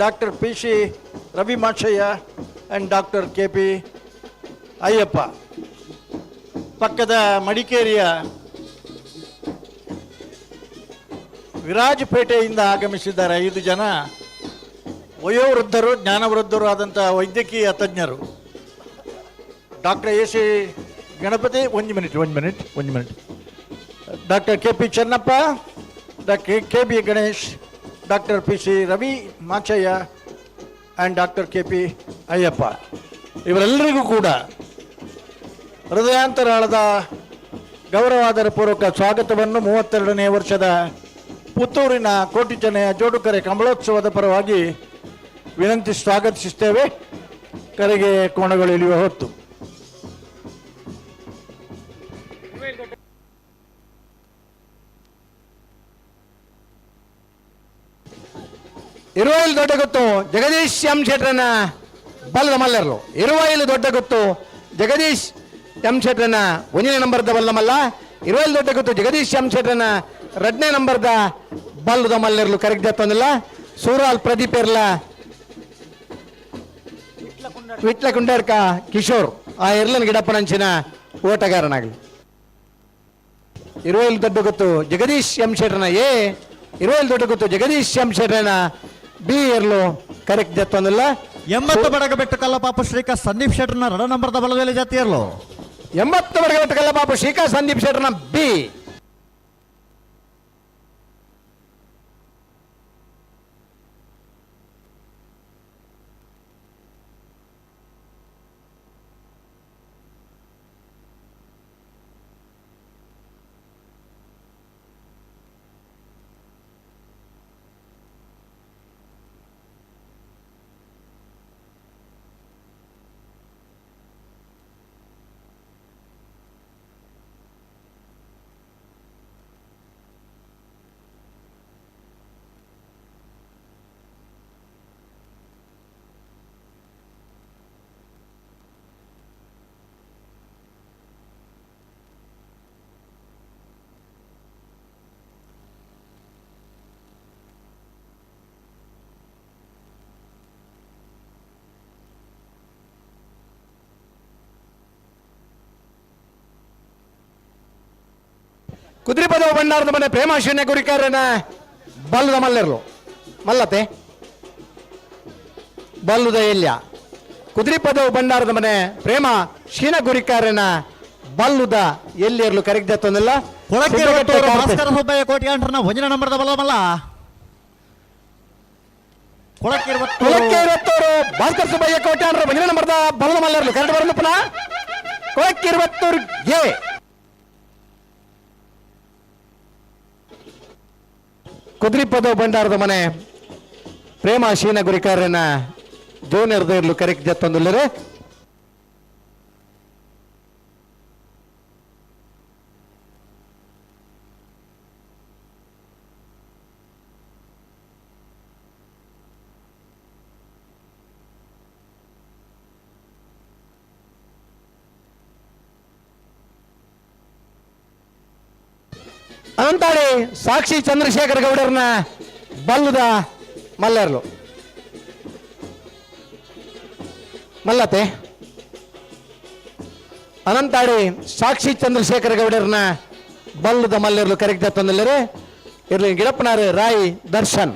doctor P C Ravi Machaiah and doctor K P Ayyappa. ಪಕ್ಕದ ಮಡಿಕೇರಿಯ ವಿರಾಜಪೇಟೆಯಿಂದ ಆಗಮಿಸಿದ್ದಾರೆ 5 ಜನ ವಯೋವೃದ್ಧರು, ಜ್ಞಾನವೃದ್ಧರು ಆದಂಥ ವೈದ್ಯಕೀಯ ತಜ್ಞರು. ಡಾಕ್ಟರ್ ಎ ಸಿ ಗಣಪತಿ, ಒಂದು minute. Doctor K P Chennappa, doctor K B Ganesh, doctor P C Ravi Machaiah and doctor K P Ayyappa. ಇವರೆಲ್ಲರಿಗೂ ಕೂಡ ಹೃದಯಾಂತರಾಳದ ಗೌರವಾದರ ಪೂರ್ವಕ ಸ್ವಾಗತವನ್ನು 32ನೇ ವರ್ಷದ ಪುತ್ತೂರಿನ ಕೋಟಿಚನೆಯ ಜೋಡುಕರೆ ಕಂಬಳೋತ್ಸವದ ಪರವಾಗಿ ವಿನಂತಿ ಸ್ವಾಗತಿಸುತ್ತೇವೆ. ಕರೆಗೆ ಕೋಣಗಳು ಇಳಿಯುವ ಹೊತ್ತು. ಇರುವೈಲ್ ದೊಡ್ಡ ಗೊತ್ತು ಜಗದೀಶ್ ಎಂ ಶೆಟ್ರನ ಬಲ್ಲದ ಮಲ್ಲರ್ಲು. ಇರುವೈಲು ದೊಡ್ಡ ಗೊತ್ತು ಜಗದೀಶ್ ಎಂ ಶೆಟ್ರನ ಒಂದನೇ ನಂಬರ್ದ ಬಲ್ಲ ಮಲ್ಲ. ಇರುವೈಲ್ ದೊಡ್ಡ ಗೊತ್ತು ಜಗದೀಶ್ ಎಂ ಶೆಟ್ರನ ಎರಡನೇ ನಂಬರ್ದ ಬಲ್ಲದ ಮಲ್ಲರ್ಲು ಕರೆಕ್ಟ್ ಜತ್ತೊಂದಿಲ್ಲ. ಸೂರಾಲ್ ಪ್ರದೀಪ್ ಇರ್ಲ ವಿಟ್ಲ ಕುಂಡರ್ಕ ಕಿಶೋರ್ ಆ ಎರ್ಲನ್ ಗಿಡಪ್ಪನಂಚಿನ ಓಟಗಾರನಾಗಲಿ. ಇರುವೈಲ್ ದೊಡ್ಡ ಗೊತ್ತು ಜಗದೀಶ್ ಎಂ ಶೆಟ್ರನ ಎ, ಇರುವೈಲ್ ದೊಡ್ಡ ಗೊತ್ತು ಜಗದೀಶ್ ಎಂ ಶೆಟ್ರನ ಬಿ ಎರ್ಲು ಕರೆಕ್ಟ್ ಜತ್ತೊಂದಿಲ್ಲ. 80 ಬಡಗಬೆಟ್ಟು ಕಲ್ಲಪಾಪು ಶ್ರೀಕಾ ಸಂದೀಪ್ ಶೆಟ್ಟರ್ನ ರಡ ನಂಬರ್ದ ಬಲದಲ್ಲಿ ಜಾತಿಯರ್ಲು. 80 ಬಡಗಬೆಟ್ಟು ಕಲ್ಲಪಾಪು ಶ್ರೀಕಾ ಸಂದೀಪ್ ಶೆಟ್ಟರ್ನ ಬಿ. ಕುದ್ರಿಪದವು ಭಂಡಾರದ ಮನೆ ಪ್ರೇಮ ಶೂನ್ಯ ಗುರಿಕಾರನ ಬಲ್ಲದ ಮಲ್ಲರ್ಲು ಮಲ್ಲತೆ ಬಲ್ಲುದ ಎಲ್ಯ. ಕುದ್ರಿಪದವು ಭಂಡಾರದ ಮನೆ ಪ್ರೇಮ ಶೀನ ಗುರಿಕಾರನ ಬಲ್ಲುದ ಎಲ್ಲಿರ್ಲು ಕರೆಕ್ಟ್ ಜತ್ತೊಂದಿಲ್ಲ. ಭಾಸ್ಕರ ಸುಬ್ಬಯ್ಯ ಕೋಟ್ಯಾಂಡ್ರನ ಒಂದನೇ ನಂಬರ್ದ ಬಲ್ಲ ಮಲ್ಲ. ಕೊಳಕ್ಕೆ ಇರುವತ್ತೂರು ಭಾಸ್ಕರ ಸುಬ್ಬಯ್ಯ ಕೋಟ್ಯಾಂಡ್ರ ಒಂದನೇ ನಂಬರ್ದ ಬಲ್ಲದ ಮಲ್ಲರ್ಲು ಕರೆಕ್ಟ್ ಬರಲು ಪುನಃ ಕೊಳಕ್ಕೆ ಇರುವತ್ತೂರು ಎ. ಕುದ್ರಿಪದವು ಭಂಡಾರದ ಮನೆ ಪ್ರೇಮ ಶೀನ ಗುರಿಕಾರನ ಜೂನಿಯರ್ ಇರ್ಲು ಕರೆಕ್ಟ್ ಜತ್ತೊಂದುಲ್ಲರೆ. ಅನಂತಾಳಿ ಸಾಕ್ಷಿ ಚಂದ್ರಶೇಖರ ಗೌಡರನ್ನ ಬಲ್ಲದ ಮಲ್ಲರ್ಲು ಮಲ್ಲತೆ. ಅನಂತಾಡಿ ಸಾಕ್ಷಿ ಚಂದ್ರಶೇಖರ ಗೌಡರನ್ನ ಬಲ್ಲದ ಮಲ್ಲರ್ಲು ಕರೆಕ್ಟ್ ತಂದಲ್ಲರೆ. ಇರ್ಲಿ ಗಿಡಪ್ಪನಾರು ರಾಯ್ ದರ್ಶನ್.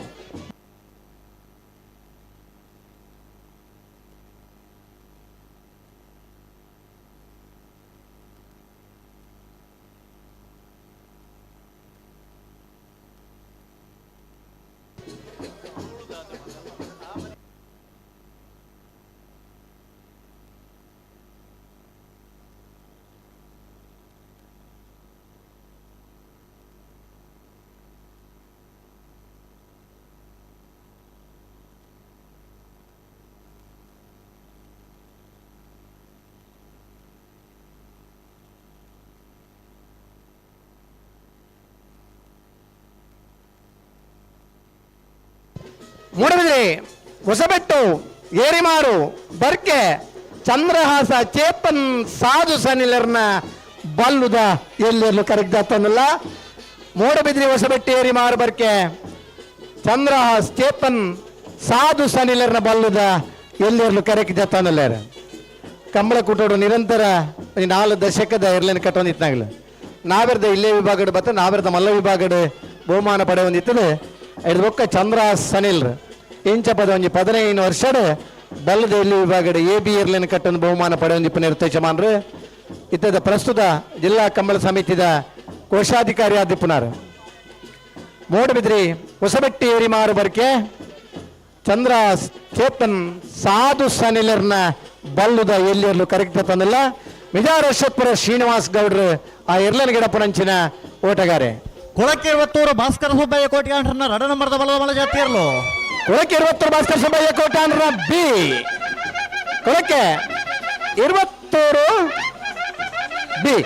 ಮೂಡಬಿದ್ರೆ ಹೊಸಬೆಟ್ಟು ಏರಿಮಾರು ಬರ್ಕೆ ಚಂದ್ರಹಾಸ ಚೇತನ್ ಸಾಧು ಸನಿಲರ್ನ ಬಲ್ಲುದ ಎಲ್ಲೆಲ್ಲೂ ಕರೆಕ್ಟ್ ಆಗ್ತಾನಲ್ಲ. ಮೂಡಬಿದ್ರಿ ಹೊಸಬೆಟ್ಟು ಏರಿಮಾರು ಬರ್ಕೆ ಚಂದ್ರಹಾಸ್ ಚೇತನ್ ಸಾಧು ಸನಿಲರ್ನ ಬಲ್ಲುದ ಎಲ್ಲೆರ್ಲು ಕರೆಕ್ಟ್ ಜತ್ತಾನಲ್ಲ. ಕಂಬಳ ಕೂಟೋಡು ನಿರಂತರ 4 ದಶಕದ ಎರ್ಲನ್ ಕಟ್ಟೊಂದಿತ್ನಾಗಲು ನಾವೆರ್ದ ಇಲ್ಲೇ ವಿಭಾಗಡು ಬತ್ತ ನಾವೆರ್ದ ಮಲ್ಲ ವಿಭಾಗಡು ಬಹುಮಾನ ಪಡೆಯೊಂದಿತ್ತದು. ಐದು ಬೊಕ್ಕ ಚಂದ್ರ ಸನಿಲ್ ಇಂಚ ಪದ ಒಂಜಿ 15 ವರ್ಷಡ್ ಬಲ್ಲದ ಇಲ್ಲಿ ವಿಭಾಗಡು ಎ ಬಿ ಎರ್ಲನ್ ಕಟ್ಟೊಂದು ಬಹುಮಾನ ಪಡೆಯೊಂದಿಪ್ಪು ನಿರ್ದೇಶಮಾನ್ರು. ಇತ್ತದ ಪ್ರಸ್ತುತ ಜಿಲ್ಲಾ ಕಂಬಳ ಸಮಿತಿದ ಕೋಶಾಧಿಕಾರಿ ಆದಿಪ್ಪುನಾರು. ಮೂಡಬಿದ್ರಿ ಹೊಸಬೆಟ್ಟಿ ಏರಿಮಾರು ಬರ್ಕೆ ಚಂದ್ರ ಚೇತನ್ ಸಾಧು ಸನಿಲರ್ನ ಬಲ್ಲುದ ಎಲ್ಲಿರ್ಲು ಕರೆಕ್ಟ್ ತಂದಿಲ್ಲ. ವಿಜಾರಶ್ವತ್ಪುರ ಶ್ರೀನಿವಾಸ್ ಗೌಡ್ರು ಆ ಎರ್ಲನ್ ಗಿಡಪ್ಪನಂಚಿನ ಓಟಗಾರೆ. ಕೊಳಕ್ಕೆ ಇರುವತ್ತೂರು ಭಾಸ್ಕರ ಸುಬ್ಬಯ್ಯ ಕೋಟ್ಯಾಂಡ್ರನ್ನ ರಡ ನಂಬರ್ದ ಬಲದ ಮಲ ಜಾತಿಯರ್ಲು. ಕೊಳಕ್ಕೆ ಇರುವತ್ತೂರು ಭಾಸ್ಕರ ಸುಬ್ಬಯ್ಯ ಕೋಟ್ಯಾಂಡ್ರನ್ನ ಬಿ. ಕೊಳಕ್ಕೆ ಇರುವತ್ತೂರು ಬಿ.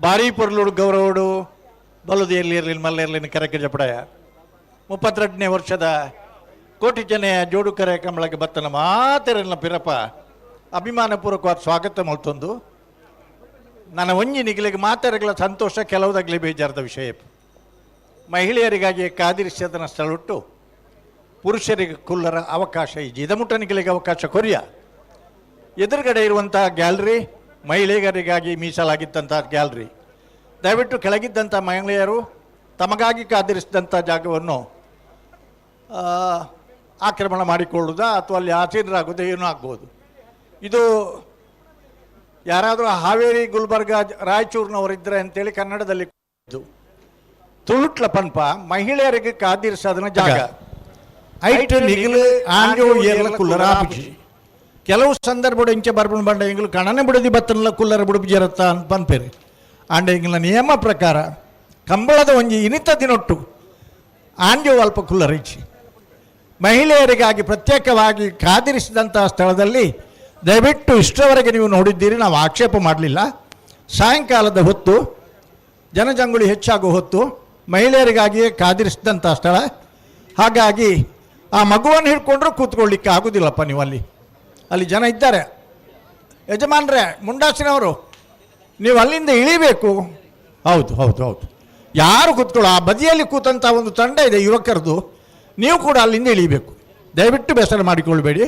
ಭಾರಿ ಪೊರ್ಲುಡು ಗೌರವಡು ಬಲುದು ಎಲ್ಲಿ ಇರಲಿಲ್ಲ ಮಲ್ಲೆರ್ಲಿನ ಕರೆಕ್ಕೆ ಜಪಡಾಯ 32ನೇ ವರ್ಷದ ಕೋಟಿ ಜನೆಯ ಜೋಡು ಕರೆ ಕಂಬಳಕ್ಕೆ ಬತ್ತನ ಮಾತೆರಲ್ಲ ಪಿರಪ ಅಭಿಮಾನಪೂರ್ವಕವಾದ ಸ್ವಾಗತ ಮಲ್ತೊಂದು ನನ್ನ ಒಂಜಿ ನಿಗಲಿಗೆ ಮಾತೆರಗಳ ಸಂತೋಷ ಕೆಲವುದಾಗಲಿ ಬೇಜಾರದ ವಿಷಯ. ಮಹಿಳೆಯರಿಗಾಗಿ ಕಾದಿರಿಸದನ ಸ್ಥಳವಿಟ್ಟು ಪುರುಷರಿಗೆ ಕುಲ್ಲರ ಅವಕಾಶ ಈ ಜಿದಮುಟ್ಟನಿಗಳಿಗೆ ಅವಕಾಶ ಕೊರಿಯ. ಎದುರುಗಡೆ ಇರುವಂಥ ಗ್ಯಾಲರಿ ಮಹಿಳೆಯರಿಗಾಗಿ ಮೀಸಲಾಗಿದ್ದಂಥ ಗ್ಯಾಲರಿ. ದಯವಿಟ್ಟು ಕೆಳಗಿದ್ದಂಥ ಮಹಿಳೆಯರು ತಮಗಾಗಿ ಕಾದಿರಿಸಿದಂಥ ಜಾಗವನ್ನು ಆಕ್ರಮಣ ಮಾಡಿಕೊಳ್ಳುವುದಾ ಅಥವಾ ಅಲ್ಲಿ ಆಸೀನರಾಗೋದು ಏನೂ ಆಗ್ಬೋದು. ಇದು ಯಾರಾದರೂ ಹಾವೇರಿ, ಗುಲ್ಬರ್ಗ, ರಾಯಚೂರಿನವರಿದ್ದರೆ ಅಂತೇಳಿ ಕನ್ನಡದಲ್ಲಿ ತುಳುಟ್ಲ ಪನ್ಪ ಮಹಿಳೆಯರಿಗೆ ಕಾದಿರಿಸೋದನ್ನ ಜಾಗ ಐಟ್ ನಿಗಿಲು ಆಂಜೋ ಏರ್ಲ ಕುಲ್ಲರ ಆಪಿಸಿ ಕೆಲವು ಸಂದರ್ಭ ಇಂಚೆ ಬರ್ಬಣ ಬಂಡ ಎಂಗ್ಲು ಕಣನೆ ಬಿಡದಿ ಬತ್ತನಲ್ಲ ಕುಲ್ಲರ ಬುಡುಪು ಜರತ್ತ ಅಂತ ಪನ್ಪೇರಿ. ಆಂಡ ಎಂಗ್ಲ ನಿಯಮ ಪ್ರಕಾರ ಕಂಬಳದ ಒಂಜಿ ಇನಿತ ದಿನೊಟ್ಟು ಆಂಜೋ ಅಲ್ಪ ಕುಲ್ಲರ ಇಚ್ಚಿ ಮಹಿಳೆಯರಿಗಾಗಿ ಪ್ರತ್ಯೇಕವಾಗಿ ಕಾದಿರಿಸಿದಂಥ ಸ್ಥಳದಲ್ಲಿ ದಯವಿಟ್ಟು ಇಷ್ಟರವರೆಗೆ ನೀವು ನೋಡಿದ್ದೀರಿ, ನಾವು ಆಕ್ಷೇಪ ಮಾಡಲಿಲ್ಲ. ಸಾಯಂಕಾಲದ ಹೊತ್ತು ಜನಜಂಗುಳಿ ಹೆಚ್ಚಾಗುವ ಹೊತ್ತು ಮಹಿಳೆಯರಿಗಾಗಿಯೇ ಕಾದಿರಿಸಿದಂಥ ಸ್ಥಳ. ಹಾಗಾಗಿ ಆ ಮಗುವನ್ನು ಹಿಡ್ಕೊಂಡ್ರೂ ಕೂತ್ಕೊಳ್ಳಿಕ್ಕೆ ಆಗೋದಿಲ್ಲಪ್ಪ. ನೀವು ಅಲ್ಲಿ ಅಲ್ಲಿ ಜನ ಇದ್ದಾರೆ. ಯಜಮಾನ್ರೇ, ಮುಂಡಾಸಿನವರು, ನೀವು ಅಲ್ಲಿಂದ ಇಳಿಬೇಕು. ಹೌದು ಹೌದು ಹೌದು, ಯಾರು ಕೂತ್ಕೊಳ್ಳೋ ಆ ಬದಿಯಲ್ಲಿ ಕೂತಂಥ ಒಂದು ತಂಡ ಇದೆ ಯುವಕರದು, ನೀವು ಕೂಡ ಅಲ್ಲಿಂದ ಇಳಿಬೇಕು. ದಯವಿಟ್ಟು ಬೇಸರ ಮಾಡಿಕೊಳ್ಬೇಡಿ,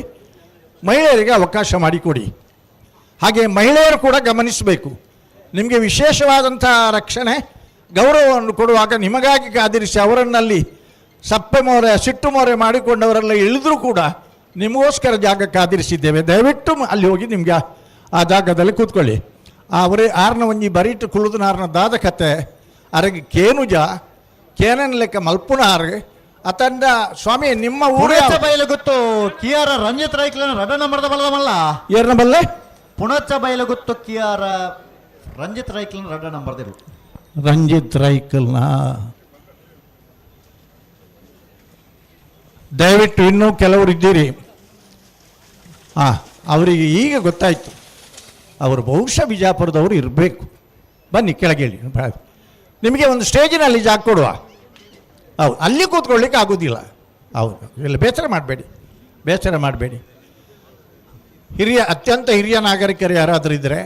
ಮಹಿಳೆಯರಿಗೆ ಅವಕಾಶ ಮಾಡಿಕೊಡಿ. ಹಾಗೆ ಮಹಿಳೆಯರು ಕೂಡ ಗಮನಿಸಬೇಕು, ನಿಮಗೆ ವಿಶೇಷವಾದಂಥ ರಕ್ಷಣೆ ಗೌರವವನ್ನು ಕೊಡುವಾಗ ನಿಮಗಾಗಿ ಕಾದಿರಿಸಿ ಅವರನ್ನಲ್ಲಿ ಸಪ್ಪೆ ಮೋರೆ ಸಿಟ್ಟು ಮೋರೆ ಮಾಡಿಕೊಂಡವರೆಲ್ಲ ಇಳಿದರೂ ಕೂಡ ನಿಮಗೋಸ್ಕರ ಜಾಗ ಕಾದಿರಿಸಿದ್ದೇವೆ. ದಯವಿಟ್ಟು ಅಲ್ಲಿ ಹೋಗಿ ನಿಮಗೆ ಆ ಜಾಗದಲ್ಲಿ ಕೂತ್ಕೊಳ್ಳಿ. ಅವರೇ ಆರ್ನ ಒಂಜಿ ಬರೀಟು ಕುಳುದು ನಾರ್ನ ದಾದ ಕತೆ ಅರಗೆ ಕೇನುಜ ಕೇನನ್ ಲೆಕ್ಕ ಮಲ್ಪುನ ಆರ್ಗೆ ಅತಂಡ ಸ್ವಾಮಿ ನಿಮ್ಮ ಊರ ಬಯಲು ಗೊತ್ತು ಕಿಯಾರ ರಂಜಿತ್ ರೈಕ್ಲನ ರಡ ನಂಬರ್ದ ಬಲ್ಲದ ಮಲ್ಲ ಏರ್ನ ಬಲ್ಲೆ ಪುಣಚ ಬಯಲು ಗೊತ್ತು ಕಿಯಾರ ರಂಜಿತ್ ರೈಕ್ಲನ ರಡ ನಂಬರ್ದಿರು ರಂಜಿತ್ ರೈಕಲ್ನ ದಯವಿಟ್ಟು ಇನ್ನೂ ಕೆಲವರು ಇದ್ದೀರಿ. ಹಾಂ, ಅವರಿಗೆ ಈಗ ಗೊತ್ತಾಯಿತು, ಅವರು ಬಹುಶಃ ಬಿಜಾಪುರದವರು ಇರಬೇಕು. ಬನ್ನಿ ಕೆಳಗೆ ಹೇಳಿ, ನಿಮಗೆ ಒಂದು ಸ್ಟೇಜಿನಲ್ಲಿ ಜಾಗ ಕೊಡುವ. ಹೌದು, ಅಲ್ಲಿ ಕೂತ್ಕೊಳ್ಳಿಕ್ಕೆ ಆಗೋದಿಲ್ಲ. ಹೌದು, ಇಲ್ಲ, ಬೇಸರ ಮಾಡಬೇಡಿ, ಬೇಸರ ಮಾಡಬೇಡಿ. ಹಿರಿಯ, ಅತ್ಯಂತ ಹಿರಿಯ ನಾಗರಿಕರು ಯಾರಾದರೂ ಇದ್ದರೆ,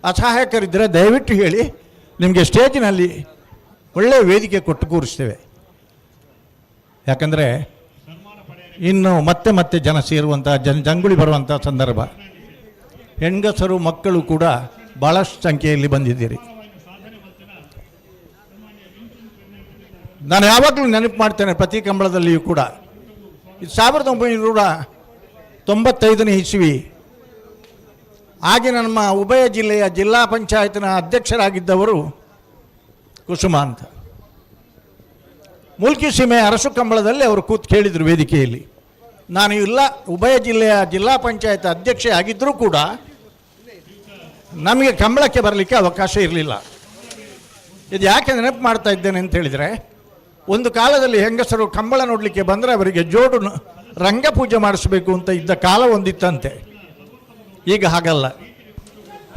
ಅಸಹಾಯಕರಿದ್ದರೆ ದಯವಿಟ್ಟು ಹೇಳಿ, ನಿಮಗೆ ಸ್ಟೇಜಿನಲ್ಲಿ ಒಳ್ಳೆಯ ವೇದಿಕೆ ಕೊಟ್ಟು ಕೂರಿಸ್ತೇವೆ. ಯಾಕಂದರೆ ಇನ್ನು ಮತ್ತೆ ಮತ್ತೆ ಜನ ಸೇರುವಂಥ, ಜಂಗುಳಿ ಬರುವಂಥ ಸಂದರ್ಭ. ಹೆಂಗಸರು ಮಕ್ಕಳು ಕೂಡ ಭಾಳಷ್ಟು ಸಂಖ್ಯೆಯಲ್ಲಿ ಬಂದಿದ್ದೀರಿ. ನಾನು ಯಾವಾಗಲೂ ನೆನಪು ಮಾಡ್ತೇನೆ ಪ್ರತಿ ಕಂಬಳದಲ್ಲಿಯೂ ಕೂಡ. ಇದು 1995ನೇ ಇಸ್ವಿ. ಆಗಿನ ನಮ್ಮ ಉಭಯ ಜಿಲ್ಲೆಯ ಜಿಲ್ಲಾ ಪಂಚಾಯತ್ನ ಅಧ್ಯಕ್ಷರಾಗಿದ್ದವರು ಕುಸುಮ ಅಂತ. ಮುಲ್ಕಿ ಸೀಮೆ ಅರಸು ಕಂಬಳದಲ್ಲಿ ಅವರು ಕೂತು ಕೇಳಿದರು ವೇದಿಕೆಯಲ್ಲಿ. ನಾನು ಇಲ್ಲ, ಉಭಯ ಜಿಲ್ಲೆಯ ಜಿಲ್ಲಾ ಪಂಚಾಯತ್ ಅಧ್ಯಕ್ಷೆ ಆಗಿದ್ದರೂ ಕೂಡ ನಮಗೆ ಕಂಬಳಕ್ಕೆ ಬರಲಿಕ್ಕೆ ಅವಕಾಶ ಇರಲಿಲ್ಲ. ಇದು ಯಾಕೆ ನೆನಪು ಮಾಡ್ತಾ ಇದ್ದೇನೆ ಅಂತ ಹೇಳಿದರೆ, ಒಂದು ಕಾಲದಲ್ಲಿ ಹೆಂಗಸರು ಕಂಬಳ ನೋಡಲಿಕ್ಕೆ ಬಂದರೆ ಅವರಿಗೆ ಜೋಡು ರಂಗಪೂಜೆ ಮಾಡಿಸಬೇಕು ಅಂತ ಇದ್ದ ಕಾಲ ಒಂದಿತ್ತಂತೆ. ಈಗ ಹಾಗಲ್ಲ,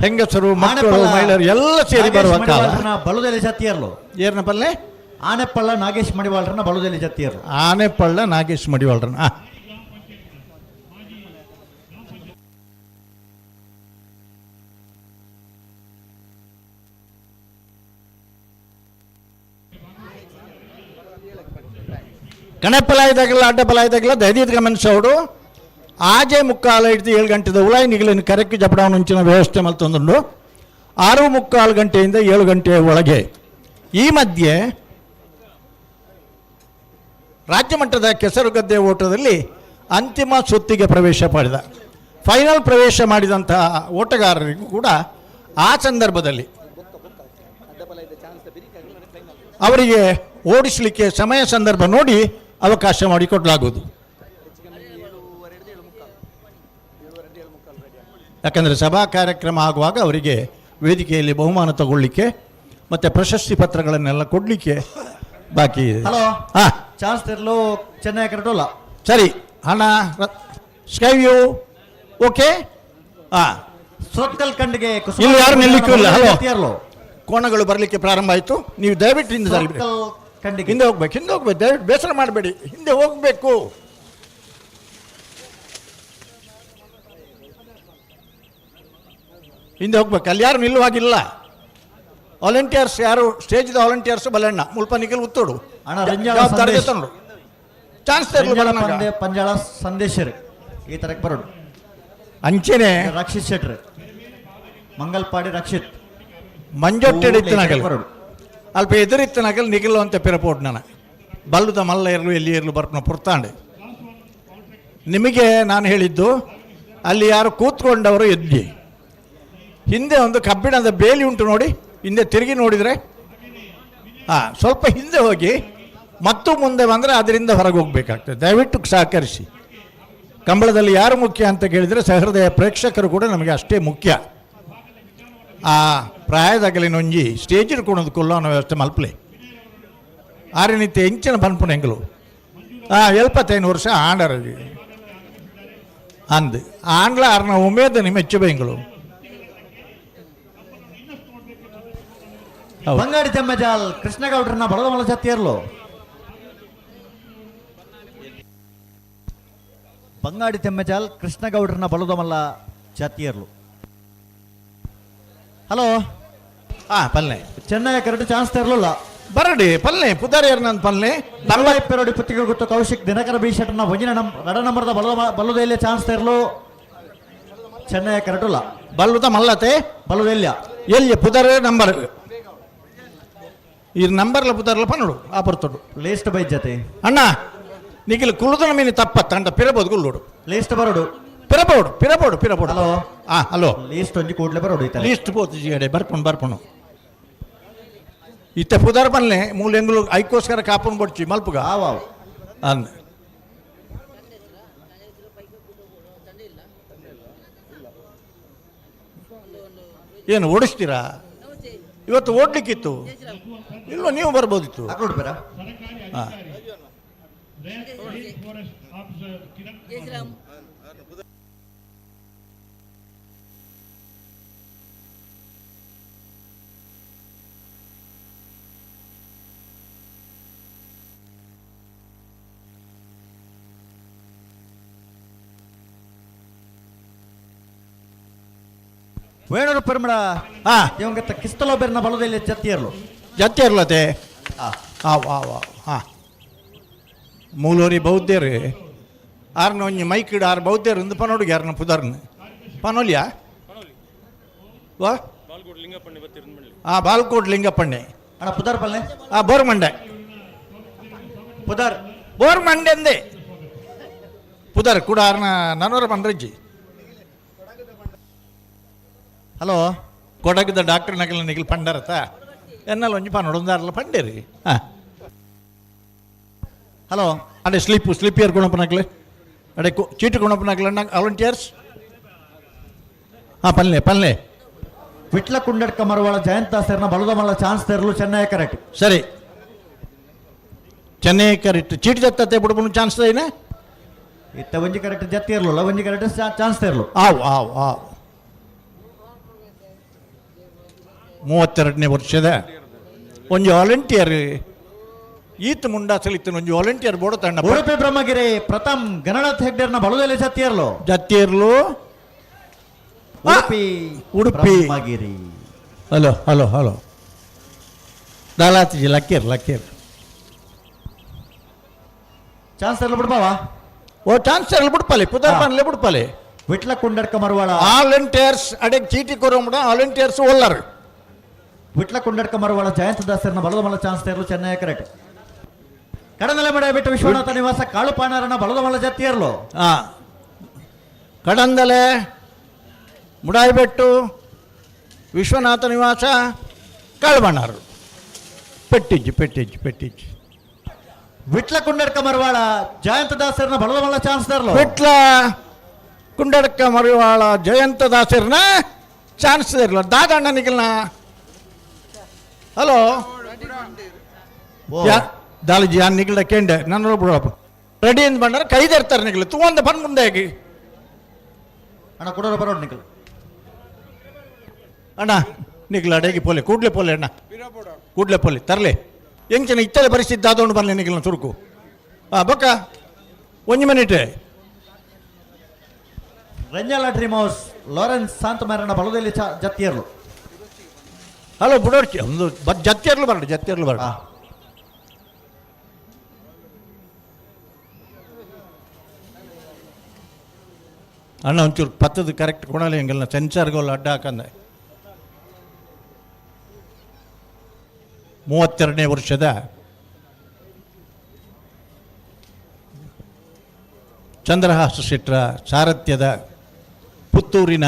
ಹೆಂಗಸರು, ಮಕ್ಕಳು, ಮಹಿಳೆಯರು ಎಲ್ಲ ಸೇರಿ ಬರುವ ಕಾಲ. ಬಲುದೆಲೆ ಜಾತಿಯರ್ಲು ಏರ್ನ ಪಲ್ಲೆ ಆನೆಪಳ್ಳ ನಾಗೇಶ್ ಮಡಿವಾಳ್ರನ್ನ ಬಲುದೆಲೆ ಜಾತಿಯರು. ಆನೆಪಳ್ಳ ನಾಗೇಶ್ ಮಡಿವಾಳ್ರನ್ನ. ಕಣಪಲಾಯ್ದಾಗಲ್ಲ ಅಡ್ಡಪಲಾಯ್ದಾಗಲ್ಲ ದೈದೀದ್ ಗಮನಿಸೋಡು ಆಜೆ ಮುಕ್ಕಾಲು ಹಿಡ್ದು 7 ಗಂಟೆದ ಉಲಾಯಿ ನಿಗಲಿನ ಕರೆಕ್ಟ್ ಜಪಡಾವಣೆ ವ್ಯವಸ್ಥೆ ಮಲ್ತೊಂದುಂಡು. 6:45 ಗಂಟೆಯಿಂದ 7 ಗಂಟೆಯ ಒಳಗೆ. ಈ ಮಧ್ಯೆ ರಾಜ್ಯ ಮಟ್ಟದ ಕೆಸರುಗದ್ದೆ ಓಟದಲ್ಲಿ ಅಂತಿಮ ಸುತ್ತಿಗೆ ಪ್ರವೇಶ ಪಡೆದ, ಫೈನಲ್ ಪ್ರವೇಶ ಮಾಡಿದಂತಹ ಓಟಗಾರರಿಗೂ ಕೂಡ ಆ ಸಂದರ್ಭದಲ್ಲಿ ಅವರಿಗೆ ಓಡಿಸಲಿಕ್ಕೆ ಸಮಯ ಸಂದರ್ಭ ನೋಡಿ ಅವಕಾಶ ಮಾಡಿಕೊಡಲಾಗುವುದು. ಯಾಕಂದರೆ ಸಭಾ ಕಾರ್ಯಕ್ರಮ ಆಗುವಾಗ ಅವರಿಗೆ ವೇದಿಕೆಯಲ್ಲಿ ಬಹುಮಾನ ತಗೊಳ್ಳಿಕ್ಕೆ ಮತ್ತು ಪ್ರಶಸ್ತಿ ಪತ್ರಗಳನ್ನೆಲ್ಲ ಕೊಡಲಿಕ್ಕೆ ಬಾಕಿ ಇದೆ. ಹಲೋ, ಹಾಂ, ಚಾನ್ಸ್ ತೆರಲು ಚೆನ್ನೈ ಕರೆಟೋಲ್ಲ. ಸರಿ, ಹಣ sky view okay. ಹಾಂ, ಸೊತ್ಕಲ್ ಕಂಡಿಗೆ ಇಲ್ಲಿ ಯಾರು ನಿಲ್ಲಿಕ್ಕಿಲ್ಲ. ಹಲೋ, ಕೋಣಗಳು ಬರಲಿಕ್ಕೆ ಪ್ರಾರಂಭ ಆಯಿತು. ನೀವು ದಯವಿಟ್ಟು ಹಿಂದೆ ಹಿಂದೆ ಹೋಗ್ಬೇಕು, ಹಿಂದೆ ಹೋಗ್ಬೇಕು, ದಯವಿಟ್ಟು ಬೇಸರ ಮಾಡಬೇಡಿ, ಹಿಂದೆ ಹೋಗಬೇಕು. ಹಿಂದೆ ಹೋಗ್ಬೇಕು, ಅಲ್ಲಿ ಯಾರು ನಿಲ್ಲುವಾಗಿಲ್ಲ. ವಾಲಂಟಿಯರ್ಸ್ ಯಾರು ಸ್ಟೇಜ್ದ ವಾಲಂಟಿಯರ್ಸ್ ಬಲಣ್ಣ ಮುಲ್ಪ ನಿಖಿಲ್ ಉತ್ತೋಡು ಜವಾಬ್ದಾರಿ ತಗೊಂಡು ಚಾನ್ಸ್ ಪಂಜಾಳ ಸಂದೇಶರು ಈ ತರಕ್ಕೆ ಬರೋಡು. ಅಂಚೆನೆ ರಕ್ಷಿತ್ ಶೆಟ್ರ್ ಮಂಗಲ್ಪಾಡಿ ರಕ್ಷಿತ್ ಮಂಜೊಟ್ಟೆಡಿತ್ತು ನಗಲ್ ಅಲ್ಪ ಎದುರಿತ್ತು ನಗಲ್ ನಿಗಿಲು ಅಂತ ಪಿರಪೋಟ್ ನಾನು ಬಲ್ಲುದ ಮಲ್ಲ ಇರಲು ಎಲ್ಲಿ ಇರಲು ಬರ್ಪನ ಪುರ್ತಾಂಡೆ. ನಿಮಗೆ ನಾನು ಹೇಳಿದ್ದು ಅಲ್ಲಿ ಯಾರು ಕೂತ್ಕೊಂಡವರು ಎದ್ದಿ ಹಿಂದೆ ಒಂದು ಕಬ್ಬಿಣದ ಬೇಲಿ ಉಂಟು ನೋಡಿ, ಹಿಂದೆ ತಿರುಗಿ ನೋಡಿದರೆ ಹಾಂ ಸ್ವಲ್ಪ ಹಿಂದೆ ಹೋಗಿ ಮತ್ತು ಮುಂದೆ ಬಂದರೆ ಅದರಿಂದ ಹೊರಗೆ ಹೋಗಬೇಕಾಗ್ತದೆ. ದಯವಿಟ್ಟು ಸಹಕರಿಸಿ. ಕಂಬಳದಲ್ಲಿ ಯಾರು ಮುಖ್ಯ ಅಂತ ಕೇಳಿದರೆ ಸಹೃದಯ ಪ್ರೇಕ್ಷಕರು ಕೂಡ ನಮಗೆ ಅಷ್ಟೇ ಮುಖ್ಯ. ಆ ಪ್ರಾಯದಾಗಲಿನೊಂಜಿ ಸ್ಟೇಜ್ ಕೊಡೋದು ಕೊಲ್ಲೋನ ವ್ಯವಸ್ಥೆ ಮಲ್ಪಲೆ ಆರೆ ನಿತ್ಯ ಎಂಚಿನ ಪನ್ಪುನ ಎಂಗಲು 75 ವರ್ಷ ಆಂಡರ ಅಂದ್ ಆಂಡ್ಲ ಆರ್ನ ಉಮೇದ ನಿಮ್ಮ ಹೆಚ್ಚು ಬೆಂಗಳು. ಬಂಗಾಡಿ ತೆಮ್ಮಜಾಲ್ ಕೃಷ್ಣಗೌಡರನ್ನ ಬಡದಮಲ ಜತ್ತಿಯರ್ಲು. ಬಂಗಾಡಿ ತೆಮ್ಮಜಾಲ್ ಕೃಷ್ಣಗೌಡರನ್ನ ಬಲದಮಲ್ಲ ಜಾತಿಯರ್ಲು. ಹಲೋ, ಪಲ್ಲೆ ಚೆನ್ನೈ ಕರೆಕ್ಟ್ ಚಾನ್ಸ್ ತರಲಿಲ್ಲ. ಬರಡಿ ಪಲ್ಲೆ ಪುದಾರಿಯರ್ ನನ್ನ ಪಲ್ಲೆ ಪೆರೋಡಿ ಪುತ್ತಿಗೆ ಗೊತ್ತು ಕೌಶಿಕ್ ದಿನಕರ ಬಿ ಶೆಟ್ಟರ್ನ ಒಂಜಿನ ರಡ ನಂಬರ್ದ ಬಲ್ಲದೆಲ್ಲ ಚಾನ್ಸ್ ತರಲು ಚೆನ್ನೈ ಕರೆಕ್ಟ್ ಬಲ್ಲುದ ಮಲ್ಲತೆ ಬಲ್ಲದೆಲ್ಲ ಎಲ್ಲಿ ಪುದಾರ ನಂಬರ್ ಈ ನಂಬರ್ಲ ಪುದಾರ್ಲ ಪನ್ನಡು ಆ ಬರ್ತಡು ಲೇಸ್ಟ್ ಬೈ ಜತೆ ಅಣ್ಣ ನಿಖಿಲ್ ಕುಳ್ಳುದನ ಮೀನು ತಪ್ಪತ್ತ ಅಂಡ ಪಿರಬೋದು ಕುಲ್ಲೋಡು ಲೇಸ್ಟ್ ಬರೋಡು ಪಿರಬೋಡು ಪಿರಬೋಡು ಪಿರಬೋಡು. ಹಲೋ, ಹಾಂ ಹಲೋ, ಲೀಸ್ಟ್ ಒಂಜಿ ಕೂಡಲೇ ಬರೋಡು ಲೀಸ್ಟ್ ಪೋತು ಜಿಗಡೆ ಬರ್ಪುಣು ಬರ್ಪುಣು ಇತ್ತೆ ಪುದಾರ್ ಪನ್ಲೆ ಮೂಲ ಎಂಗುಲು ಐಕೋಸ್ಕರ ಕಾಪುನ್ ಬಡ್ಚಿ ಮಲ್ಪುಗ ಅನ್ ಏನು ಓಡಿಸ್ತೀರಾ? ಇವತ್ತು ಓಡ್ಲಿಕ್ಕಿತ್ತು ಇಲ್ವ? ನೀವು ಬರ್ಬೋದಿತ್ತು. ಹಾಂ ವೇಣೂರು ಪೆರ್ಮಡ ಇವಂಗತ್ತ ಕಿಸ್ತಲೋ ಬೆರ್ನ ಬಲದಲ್ಲಿ ಜತ್ತಿಯರ್ಲು ಜತ್ತಿಯರ್ಲತೆ ಆ ವಾ ವಾ ಹಾಂ ಮೂಲೋರಿ ಬೌದ್ಧರು ಆರ್ನ ಒಂಜಿ ಮೈಕಿಡ್ ಆರು ಬೌದ್ಧರು ಒಂದು ಪನೋಡುಗೆ ಆರ್ನ ಪುದರ್ನ ಪನೋಲಿಯಾ ವಾ ಹಾಂ ಬಾಲ್ಕೋಟ್ ಲಿಂಗಪ್ಪಣ್ಣೆ ಅಣ್ಣ ಪುದರ್ ಪಲ್ಲೆ ಹಾಂ ಬೋರ್ಮಂಡೆ ಪುದರ್ ಬೋರ್ಮಂಡೆ ಅಂದೆ ಪುದರ್ ಕೂಡ ಆರ್ನ ನನೋರ ಪಂಡ್ರಜ್ಜಿ. ಹಲೋ, ಕೊಡಗದ ಡಾಕ್ಟರ್ ನಗಲ ನಿಗಲ್ ಪಂಡರತ ಎನ್ನಲ್ಲ ಒಂಜಿ ಪನ್ನೊಂದಾರಲ್ಲ ಪಂಡೇರಿ. ಹಾಂ ಹಲೋ, ಅಡೆ ಸ್ಲಿಪ್ ಸ್ಲಿಪ್ ಗುಣಪ್ಪ ನಗಲೆ ಅಡೆ ಚೀಟು ಗುಣಪ್ಪ ನಗಲ ವಾಲಂಟಿಯರ್ಸ್. ಹಾಂ ಪಲ್ಲೆ ಪಲ್ಲೆ ವಿಟ್ಲ ಕುಂಡಡ್ಕ ಮರವಾಳ ಜಯಂತ ದಾಸರ್ನ ಬಲದ ಮಲ್ಲ ಚಾನ್ಸ್ ತೆರಲು ಚೆನ್ನೈ ಕರೆಕ್ಟ್. ಸರಿ ಚೆನ್ನೈ ಕರೆಕ್ಟ್ ಚೀಟಿ ಜತ್ತತೆ ಬುಡಬುಣ ಚಾನ್ಸ್ ಏನ ಇತ್ತ ಒಂಜಿ ಕರೆಕ್ಟ್ ಜತ್ತಿ ಇರಲಿಲ್ಲ, ಒಂಜಿ ಕರೆಕ್ಟ್ ಚಾನ್ಸ್ ತೆರಲು. ಆವ್ ಆವ್ ಆವ್ 32ನೇ ವರ್ಷದ ಒಂಜಿ ವಾಲಂಟಿಯರ್ ಈತ ಮುಂಡಾಸಲಿತ್ತು ಒಂಜಿ ವಾಲಂಟಿಯರ್ ಬೋಡ ತಂಡ. ಉಡುಪಿ ಬ್ರಹ್ಮಗಿರಿ ಪ್ರಥಮ್ ಗಣನಾಥ್ ಹೆಗ್ಡೆರ್ನ ಬಲದಲ್ಲಿ ಜತ್ತಿಯರ್ಲು ಜತ್ತಿಯರ್ಲು Udupi Udupi Brahmagiri. Hello hello hello ದಾಲಾತಿಜಿ ಲಕ್ಕೇರ್ ಲಕ್ಕೇರ್ ಚಾನ್ಸ್ ತರಲು ಬಿಡ್ಬಾವ ಓ ಚಾನ್ಸ್ ತರಲು ಬಿಡ್ಪಲೆ ಪುದರ್ ಪನ್ಲೆ ಬಿಡ್ಪಲೆ ವಿಟ್ಲ ಕುಂಡಡ್ಕ ಮರವಾಳ ವಾಲಂಟಿಯರ್ಸ್ ಅಡೆ ಚೀಟಿ ಕೊರೋಮಡ ವಾಲಂಟಿಯರ್ಸ್ ಒಲ್ಲರು ವಿಟ್ಲ ಕುಂಡಡ್ಕ ಮರವಾಳ ಜಯಂತ ದಾಸರ್ನ ಬಲದ ಮಲ್ಲ ಚಾನ್ಸ್ ತರಲು ಚೆನ್ನೈ ಕರೆಕ್ಟ್. ಕಡನಲೆ ಮಡೆ ಬಿಟ್ಟು ವಿಶ್ವನಾಥ ನಿವಾಸ ಕಾಳುಪಾಣರನ್ನ ಬಲದ ಮಲ್ಲ ಜತ್ತಿಯರ್ಲು. ಹಾಂ ಕಡಂದಲೆ ಮುಡಾಯಿಬೆಟ್ಟು ವಿಶ್ವನಾಥ ನಿವಾಸ ಕಾಳುಬಣ್ಣಾರು ಪೆಟ್ಟಿಜ್ಜಿ ಪೆಟ್ಟಿಜ್ಜಿ ಪೆಟ್ಟಿಜ್ಜಿ. ವಿಟ್ಲ ಕುಂಡಡ್ಕ ಮರವಾಳ ಜಯಂತ ದಾಸರ್ನ ಬಲದ ಮಲ್ಲ ಚಾನ್ಸ್ ತರಲು ವಿಟ್ಲ ಕುಂಡಡ್ಕ ಮರವಾಳ ಜಯಂತ ದಾಸರ್ನ ಚಾನ್ಸ್ ತರಲು ದಾದಣ್ಣ ನಿಖಲ್ನ. ಹಲೋ ದಾಲಜಿ ಯಾನ್ ನಿಖಿಲ್ಡ ಕೇಂಡೆ ನನ್ನ ಬಿಡಪ್ಪ ರೆಡಿ ಅಂತ ಬಂದ್ರೆ ಕೈದಿರ್ತಾರೆ ನಿಖಿಲ್ ತೂ ಒಂದು ಬಂದು ಮುಂದೆ ಆಗಿ ಅಣ್ಣ ಕೊಡೋರು ಬರೋಡು ನಿಖಿಲ್. ಅಣ್ಣ ನಿಗ್ಲ ಅಡಗಿ ಪೋಲೆ ಕೂಡ್ಲೆ ಪೋಲೆ ಅಣ್ಣ ಕೂಡ್ಲೆ ಪೋಲೆ ತರಲೆ ಎಂಚಿನ ಇತ್ತಲೆ ಪರಿಸ್ಥಿತಿ ಆದೊಂಡು ಬರಲಿ ನಿಗ್ಲ ಸುರುಕು. ಹಾಂ ಬೊಕ್ಕ ಒಂಜಿ ಮಿನಿಟ್. ರಂಜಾಲ ಡ್ರೀಮ್ ಹೌಸ್ ಲಾರೆನ್ಸ್ ಶಾಂತ ಮಾರಣ್ಣ ಬಲದಲ್ಲಿ ಜತ್ತಿಯರ್ಲು. ಹಲೋ ಬುಡೋರ್ಚಿ ಒಂದು ಜತ್ತಿಯರ್ಲು ಬರಡು ಜತ್ತಿಯರ್ಲು ಬರಡು. ಅಣ್ಣ ಒಂಚೂರು ಪತ್ತದ ಕರೆಕ್ಟ್ ಕೊಡಲ್ಲ ಹೆಂಗಲ್ಲ ಸೆನ್ಸಾರ್ಗಳು ಅಡ್ಡ ಹಾಕಂದೆ. 32ನೇ ವರ್ಷದ ಚಂದ್ರಹಾಸ ಶೆಟ್ಟರ ಸಾರಥ್ಯದ ಪುತ್ತೂರಿನ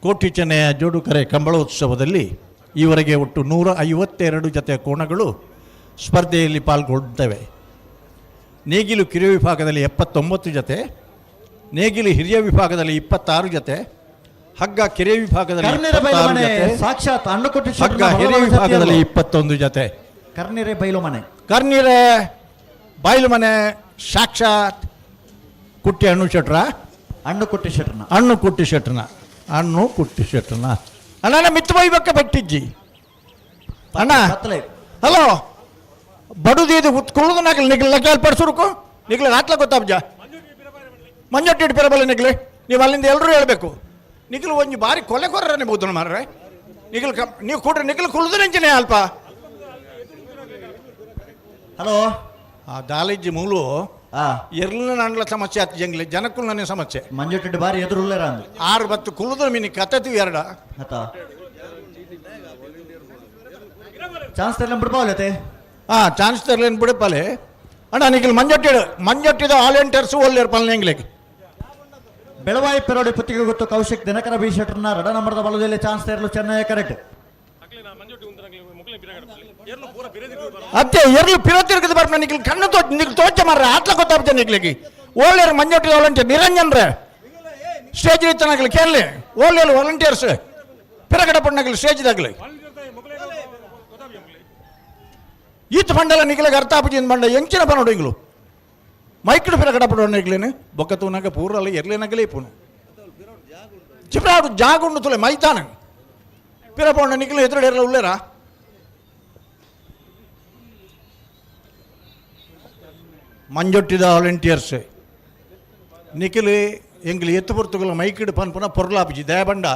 ಕೋಟಿಚನೆಯ ಜೋಡುಕರೆ ಕಂಬಳೋತ್ಸವದಲ್ಲಿ ಈವರೆಗೆ ಒಟ್ಟು 152 ಜತೆಯ ಕೋಣಗಳು ಸ್ಪರ್ಧೆಯಲ್ಲಿ ಪಾಲ್ಗೊಳ್ಳುತ್ತವೆ. ನೇಗಿಲು ಕಿರಿಯ ವಿಭಾಗದಲ್ಲಿ 79 ಜತೆ, ನೇಗಿಲು ಹಿರಿಯ ವಿಭಾಗದಲ್ಲಿ 26 ಜತೆ, ಹಗ್ಗ ಕೆರೆ ವಿಭಾಗದಲ್ಲಿ 26 ಜತೆ, ಸಾಕ್ಷಾತ್ ಅಣ್ಣಕೋಟಿ ಹಗ್ಗ ಹಿರಿಯ ವಿಭಾಗದಲ್ಲಿ 21 ಜತೆ. ಕರ್ನೀರೆ ಬೈಲು ಮನೆ, ಕರ್ನೀರೆ ಬೈಲು ಮನೆ ಸಾಕ್ಷಾತ್ ಕುಟ್ಟಿ ಹಣ್ಣು ಶೆಟ್ರ, ಹಣ್ಣು ಕುಟ್ಟಿ ಶೆಟ್ರನ, ಹಣ್ಣು ಕುಟ್ಟಿ ಶೆಟ್ರನ, ಹಣ್ಣು ಕುಟ್ಟಿ ಶೆಟ್ರನ. ಅಣ್ಣ ಮಿತ್ತು ಬೈಬೇಕ ಬೆಟ್ಟಿಜ್ಜಿ ಅಣ್ಣ. ಹಲೋ ಬಡುದಿದು ಕುಳ್ಳುದು ನಾಕಲ್ ನಿಗ್ಲ ಲೆಕ್ಕ ಪಡಿಸುರುಕು ನಿಗ್ಲ ರಾತ್ಲ ಗೊತ್ತಾಬ್ಜ ಮಂಜೊಟ್ಟಿ ಇಟ್ಟು ಪೆರಬಲ್ಲ ನಿಗ್ಲಿ. ನೀವು ಅಲ್ಲಿಂದ ಎಲ್ಲರೂ ಹೇಳಬೇಕು ನಿಗ್ಲು ಒಂಜಿ ಬಾರಿ ಕೊಲೆ ಕೊರ್ರ ನೀವು ಮಾರ್ರೆ ನಿಗ್ಲು ನೀವು ಕೊಡ್ರಿ ನಿಗ್ಲು ಕುಳ್ದು ನೆಂಚಿನೇ ಅಲ್ಪ. ಹಲೋ ಆ ದಾಲಿಜ್ಜಿ ಮೂಲು ಎರ್ಲಿನ ನಾಂಡ್ಲ ಸಮಸ್ಯೆ ಆತು ಜಂಗ್ಲಿ ಜನಕ್ಕೂ ನನಗೆ ಸಮಸ್ಯೆ. ಮಂಜೊಟ್ಟಿ ಬಾರಿ ಎದುರುಲ್ಲೇರ ಆರು ಬತ್ತು ಕುಳ್ದು ಮೀನಿ ಕತ್ತತೀವಿ ಎರಡ ಚಾನ್ಸ್ ತರ್ಲೇನು ಬಿಡ್ಪಾವಲತೆ. ಹಾಂ ಚಾನ್ಸ್ ತರ್ಲೇನು ಬಿಡಪಾಲೆ ಅಣ್ಣ. ನಿಗ್ಲು ಮಂಜೊಟ್ಟಿಡು ಮಂಜೊಟ್ಟಿದ ವಾಲಂಟಿಯರ್ಸು ಒಳ್ಳೆಯರು ಪಲ್ಲೆ ಎಂಗ್ಲಿಗೆ. ಬೆಳವಾಯಿ ಪೆರೋಡಿ ಪುತ್ತಿಗೆ ಗೊತ್ತು ಕೌಶಿಕ್ ದಿನಕರ ಬಿ ಶೆಟ್ಟರ್ನ ರಡ ನಂಬರದ ಬಲದಲ್ಲಿ ಚಾನ್ಸ್ ತೇರಲು ಚೆನ್ನೈ ಕರೆಕ್ಟ್. ಅತ್ತೆ ಎರ್ಲು ಪಿರ ತಿರುಗದ ಬರ್ಪ ನಿಗ್ಲು ಕಣ್ಣು ತೋ ನಿಗ್ಲು ತೋಚ ಮಾರ್ರೆ ಆಟ್ಲ ಗೊತ್ತಾಗ್ತದೆ ನಿಗ್ಲಿಗೆ. ಓಳ್ಳೆಯರು ಮಂಜೊಟ್ಟಿ ವಾಲಂಟಿಯರ್ ನಿರಂಜನ್ ರೇ ಸ್ಟೇಜ್ ಇತ್ತನಾಗಲಿ ಕೇಳಲಿ ಓಳ್ಳೆಯರು ವಾಲಂಟಿಯರ್ಸ್ ಪಿರಗಡ ಪಣ್ಣಗಲಿ ಸ್ಟೇಜ್ದಾಗಲಿ ಈತ ಬಂಡಲ ನಿಗ್ಲಿಗೆ ಅರ್ಥ ಆಪುಜಿನ ಬಂಡ ಎಂಚಿನ ಬನ್ನೋಡು ಇಂಗ್ಲು ಮೈಕ್ಡು ಪಿರಗಡ ಪಡೋ ನಿಗ್ಲೇನು ಬೊಕ್ಕ ತೂನಾಗ ಪೂರಲ್ಲ ಎರ್ಲೇನಾಗಲೇ ಇಪ್ಪುನು ಚಿಪ್ರಾಡು ಜಾಗುಂಡು ತುಲೆ ಮೈತಾನ ಪಿರ ಪೋಂಡ ನಿಗ್ಲು ಎದುರುಡೆ ಎರ್ಲ ಉಳ್ಳೇರಾ. ಮಂಜೊಟ್ಟಿದ ವಾಲಂಟಿಯರ್ಸ್ ನಿಖಿಲ್ ಎಂಗ್ಲಿ ಎತ್ತು ಪೊರ್ತುಗಳ ಮೈಕಿಡು ಪನ್ಪುನ ಪೊರ್ಲಾಪುಜಿ ದಯಬಂಡ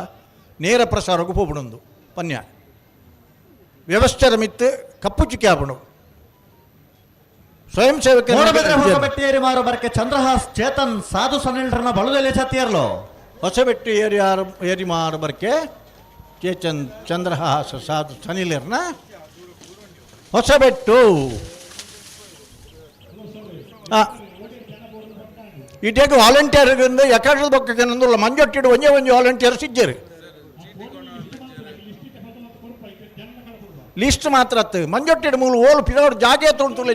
ನೇರ ಪ್ರಸಾರಕ್ಕೂ ಪೋಪುಣೊಂದು ಪನ್ಯ ವ್ಯವಸ್ಥೆದ ಮಿತ್ತು ಕಪ್ಪು ಚುಕ್ಕಿ ಆಪುಣು ಸ್ವಯಂ ಸೇವಕ ಮಾರು ಬರಕೆ ಚಂದ್ರಹಾಸ್ ಚೇತನ್ ಸಾಧು ಸನಿಲ್ರನ್ನ ಬಳುದಲ್ಲಿ ಛತ್ತಿಯರ್ಲು. ಹೊಸಬೆಟ್ಟು ಏರಿ ಏರಿ ಮಾರು ಬರಕೆ ಚೇತನ್ ಚಂದ್ರಹಾಸ ಸಾಧು ಸನಿಲರ್ನ ಹೊಸಬೆಟ್ಟು. ಇಟೇಕ ವಾಲಂಟಿಯರ್ ಎಕಡೆ ಬೊಕ್ಕ ಮಂಜೊಟ್ಟಿಡು ಒಂಜೆ ಒಂಜಿ ವಾಲಂಟಿಯರ್ಸ್ ಇಜ್ಜೇರು ಲಿಸ್ಟ್ ಮಾತ್ರ ಅತ್ತು ಮಂಜೊಟ್ಟಿಡು ಮೂಲು ಓಲು ಪಿರೋಡು ಜಾಗೆ ತುಲೆ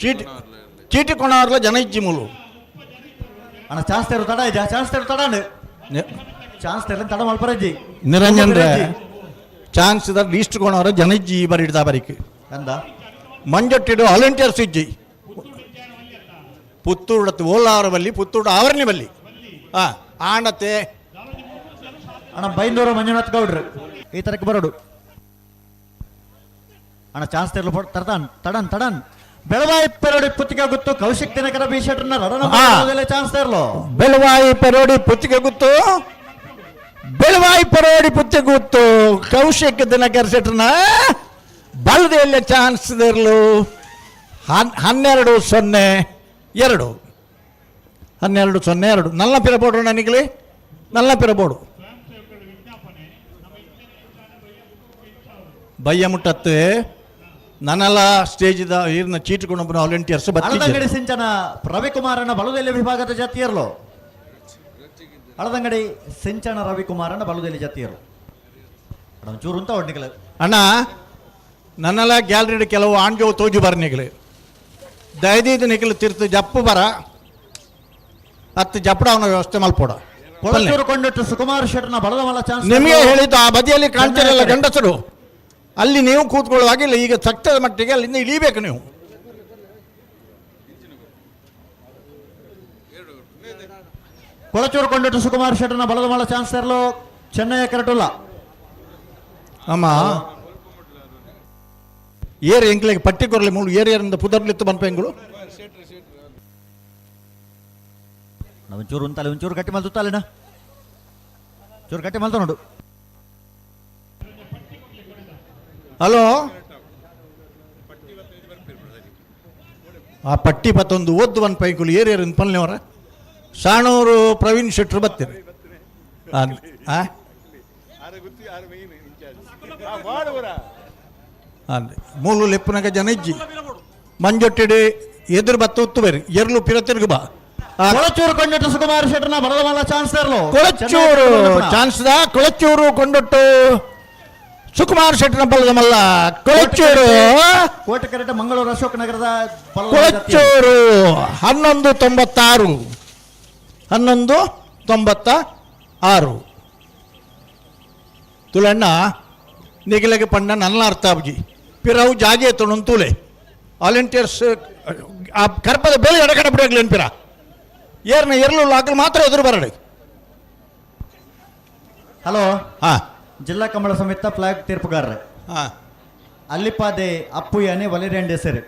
ಚೀಟಿ ಚೀಟಿ ಕೊಣಾರ್ಲ ಜನ ಇಜ್ಜಿ ಮೂಲು. ಅಣ್ಣ ಚಾನ್ಸ್ ತರು ತಡ ಚಾನ್ಸ್ ತರು ತಡ ಚಾನ್ಸ್ ತರಲಿ ತಡ ಮಲ್ಪರಜ್ಜಿ ನಿರಂಜನ್ ರೇ ಚಾನ್ಸ್ ಇದ ಲಿಸ್ಟ್ ಕೊಣಾರ ಜನ ಇಜ್ಜಿ ಬರಿ ಹಿಡ್ದಾ ಬರಿಕ್ ಅಂದ ಮಂಜೊಟ್ಟಿಡು ವಾಲಂಟಿಯರ್ಸ್ ಇಜ್ಜಿ ಪುತ್ತೂರು ಓಲಾರ ಬಲ್ಲಿ ಪುತ್ತೂರು ಆವರಣಿ ಬಲ್ಲಿ ಹಾಂ ಆಣತೆ ಅಣ್ಣ ಬೈಂದೂರು ಮಂಜುನಾಥ್ ಗೌಡ್ರು ಈ ತರಕ್ಕೆ ಬರೋಡು ಅಣ್ಣ ಚಾನ್ಸ್ ತರಲು ತರ್ತಾನ್ ತಡನ್ ತಡನ್. ಬೆಳವಾಯಿ ಪೆರೋಡಿ ಪುತ್ತಿಗೆ ಗುತ್ತು ಕೌಶಿಕ್ ದಿನಕರ ಬಿ ಶೆಟ್ಟರ್ನ ರಡ ಚಾನ್ಸ್ ತರಲು. ಬೆಳವಾಯಿ ಪೆರೋಡಿ ಪುತ್ತಿಗೆ ಗುತ್ತು ಬೆಳವಾಯಿ ಪೆರೋಡಿ ಪುತ್ತಿಗೆ ಗುತ್ತು ಕೌಶಿಕ್ ದಿನಕರ ಶೆಟ್ಟರ್ನ ಬಲದೆಲ್ಲ ಚಾನ್ಸ್ ಇರಲು 12 0 2 12 0 2. ನಲ್ಲ ಪಿರಬೋಡು ನನಗಲಿ ನಲ್ಲ ಪಿರಬೋಡು ಬಯ್ಯ ಮುಟ್ಟತ್ತೆ ನನ್ನೆಲ್ಲ ಸ್ಟೇಜಿದ ಈರ್ನ ಚೀಟು ಕೊಂಡೊಬ್ಬನ ವಾಲಂಟಿಯರ್ಸ್ ಹಳದಂಗಡಿ ಸಿಂಚನ ರವಿಕುಮಾರನ ಬಲದೆಲೆ ವಿಭಾಗದ ಜಾತಿಯರ್ಲು. ಹಳದಂಗಡಿ ಸಿಂಚನ ರವಿಕುಮಾರನ ಬಲದೆಲೆ ಜಾತಿಯರು ಚೂರು ಅಂತ ಹೊಡ್ನಿಗಲ ಅಣ್ಣ. ನನ್ನೆಲ್ಲ ಗ್ಯಾಲರಿ ಕೆಲವು ಆಂಜೋ ತೋಜು ಬರ ನಿಗಲು ದಯದೀದು ನಿಗಲು ತಿರ್ತು ಜಪ್ಪು ಬರ ಹತ್ತು ಜಪ್ಪಡ ಅವನ ವ್ಯವಸ್ಥೆ ಮಲ್ಪೋಡ. ಕೊಳಚೂರು ಕೊಂಡಿಟ್ಟು ಸುಕುಮಾರ್ ಶೆಟ್ಟರ್ನ ಬಲದ ಮಲ್ಲ ಚಾನ್ಸ್ ನಿಮಗೆ ಹೇಳಿದ್ದು ಆ ಬದಿಯಲ್ಲಿ ಕಾಣ್ತಿರಲ್ಲ ಗಂಡಸರು, ಅಲ್ಲಿ ನೀವು ಕೂತ್ಕೊಳ್ಳುವಾಗಿಲ್ಲ. ಈಗ ಸಕ್ತದ ಮಟ್ಟಿಗೆ ಅಲ್ಲಿಂದ ಇಳಿಬೇಕು ನೀವು. ಕೊಳಚೂರು ಕೊಂಡಟ್ಟು ಸುಕುಮಾರ್ ಶೆಟ್ಟನ ಬಲದ ಮಲ್ಲ ಚಾನ್ಸ್ ತರಲು ಚೆನ್ನೈ ಕರಟುಲ್ಲ. ಅಮ್ಮ ಏರ್ ಎಂಕ್ಲೆಗ್ ಪಟ್ಟಿ ಕೊರಲೆ ಮೂಲು ಏರ್ ಏರಿಂದ ಪುದರ್ಲಿತ್ತು ಬನ್ಪೆಂಗುಳು. ಒಂಚೂರು ಉಂತಾಲೆ, ಒಂಚೂರು ಗಟ್ಟಿ ಮಲ್ತಾಲೇನಾ, ಚೂರು ಗಟ್ಟಿ ಮಲ್ತ ನೋಡು. ಹಲೋ, ಆ ಪಟ್ಟಿ ಪತ್ತೊಂದು ಓದ್ದು ಒನ್ ಪೈಂಕುಲು ಏರ್ ಏರಿಂದ ಪಲ್ಲೆವರ ಸಾಣೂರು ಪ್ರವೀಣ್ ಶೆಟ್ರು ಬತ್ತೀರಿ. ಮೂಲು ಲೆಪ್ಪುನಗ ಜನ ಇಜ್ಜಿ ಮಂಜೊಟ್ಟಿಡಿ ಎದುರು ಬತ್ತ ಉತ್ತು ಬೇರೆ ಎರ್ಲು ಪಿರ ತಿರುಗು ಬಾ. ಕೊಳಚೂರು ಕೊಂಡಟ್ಟು ಸುಕುಮಾರ್ ಶೆಟ್ಟರ್ನ ಬಲದ ಮಲ್ಲ ಚಾನ್ಸ್ ತರಲು. Kolachur chance the Kolachur Kondottu Sukumar ಶೆಟ್ಟರ್ನ ಬಲದ ಮಲ್ಲ ಕೊಳಚೂರು. ಕೋಟೆ ಕರೆಟ ಮಂಗಳೂರು ಅಶೋಕ್ ನಗರದ ಕೊಳಚೂರು 11:96 11:96. ತುಳಣ್ಣ ನಿಗಲೆಗೆ ಪಂಡ ನನ್ನ ಅರ್ಥ ಅಬ್ಜಿ ಪಿರವು ಜಾಗೆ ತೊಣೊಂದು ತೂಲೆ ವಾಲಂಟಿಯರ್ಸ್ ಆ ಕರ್ಪದ ಬೇಲೆ ಎಡಕಡೆ ಬಿಡಾಗ್ಲಿ ಪಿರ ಏರ್ನ ಎರ್ಲು ಹಾಕಲು ಮಾತ್ರ ಎದುರು ಬರಡಿ. ಹಲೋ, ಹಾ, ಜಿಲ್ಲಾ ಕಂಬಳ ಸಮೇತ ಫ್ಲಾಗ್ ತೀರ್ಪುಗಾರರೆ ಅಲ್ಲಿಪಾದೆ ಅಪ್ಪುಯಾನೆ ವಲೇರಿಯನ್ ಡೆಸೆರ್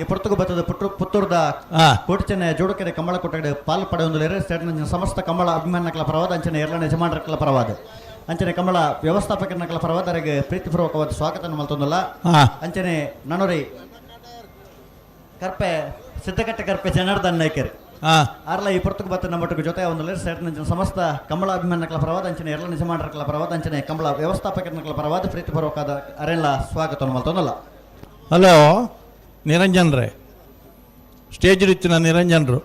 ಈ ಪುರ್ತುಗು ಬತ್ತದ ಪುತ್ತೂರ್ದ ಕೋಟೆ ಚೆನ್ನೈ ಜೋಡುಕೆರೆ ಕಂಬಳ ಕೊಟ್ಟಗಡೆ ಪಾಲ್ ಪಡೆಯೊಂದುಲೇರೆ ಸ್ಟೇಟ್ನ ಸಮಸ್ತ ಕಂಬಳ ಅಭಿಮಾನಕಲ ಪರವಾದ ಅಂಚನೆ ಎರಡನೇ ಯಜಮಾನರಕಲ ಪರವಾದ ಅಂಚನೆ ಕಂಬಳ ವ್ಯವಸ್ಥಾಪಕರನಕಲ ಪರವಾದ ಅವರಿಗೆ ಪ್ರೀತಿಪೂರ್ವಕವಾದ ಸ್ವಾಗತ ಮಲ್ತೊಂದಲ್ಲ. ಅಂಚನೆ ನನೊರಿ ಕರ್ಪೆ ಸಿದ್ದಕಟ್ಟೆ ಕರ್ಪೆ ಜನಾರ್ದನ್ ನಾಯ್ಕರ್ ಆರ್ಲ ಈ ಪುರ್ತುಗು ಬತ್ತ ನಮ್ಮೊಟ್ಟಿಗೆ ಜೊತೆ ಒಂದು ಸ್ಟೇಟ್ನ ಸಮಸ್ತ ಕಂಬಳ ಅಭಿಮಾನಕಲ ಪರವಾದ ಅಂಚನೆ ಎರಡನೇ ಯಜಮಾನರಕಲ ಪರವಾದ ಅಂಚನೆ ಕಂಬಳ ವ್ಯವಸ್ಥಾಪಕರನಕಲ ಪರವಾದ ಪ್ರೀತಿಪೂರ್ವಕವಾದ ಅರೆಲ್ಲ ಸ್ವಾಗತ ಮಲ್ತೊಂದಲ್ಲ. ಹಲೋ ನಿರಂಜನ್ ರೇ, ಸ್ಟೇಜ್ ಇತ್ತಿನ ನಿರಂಜನ್ರು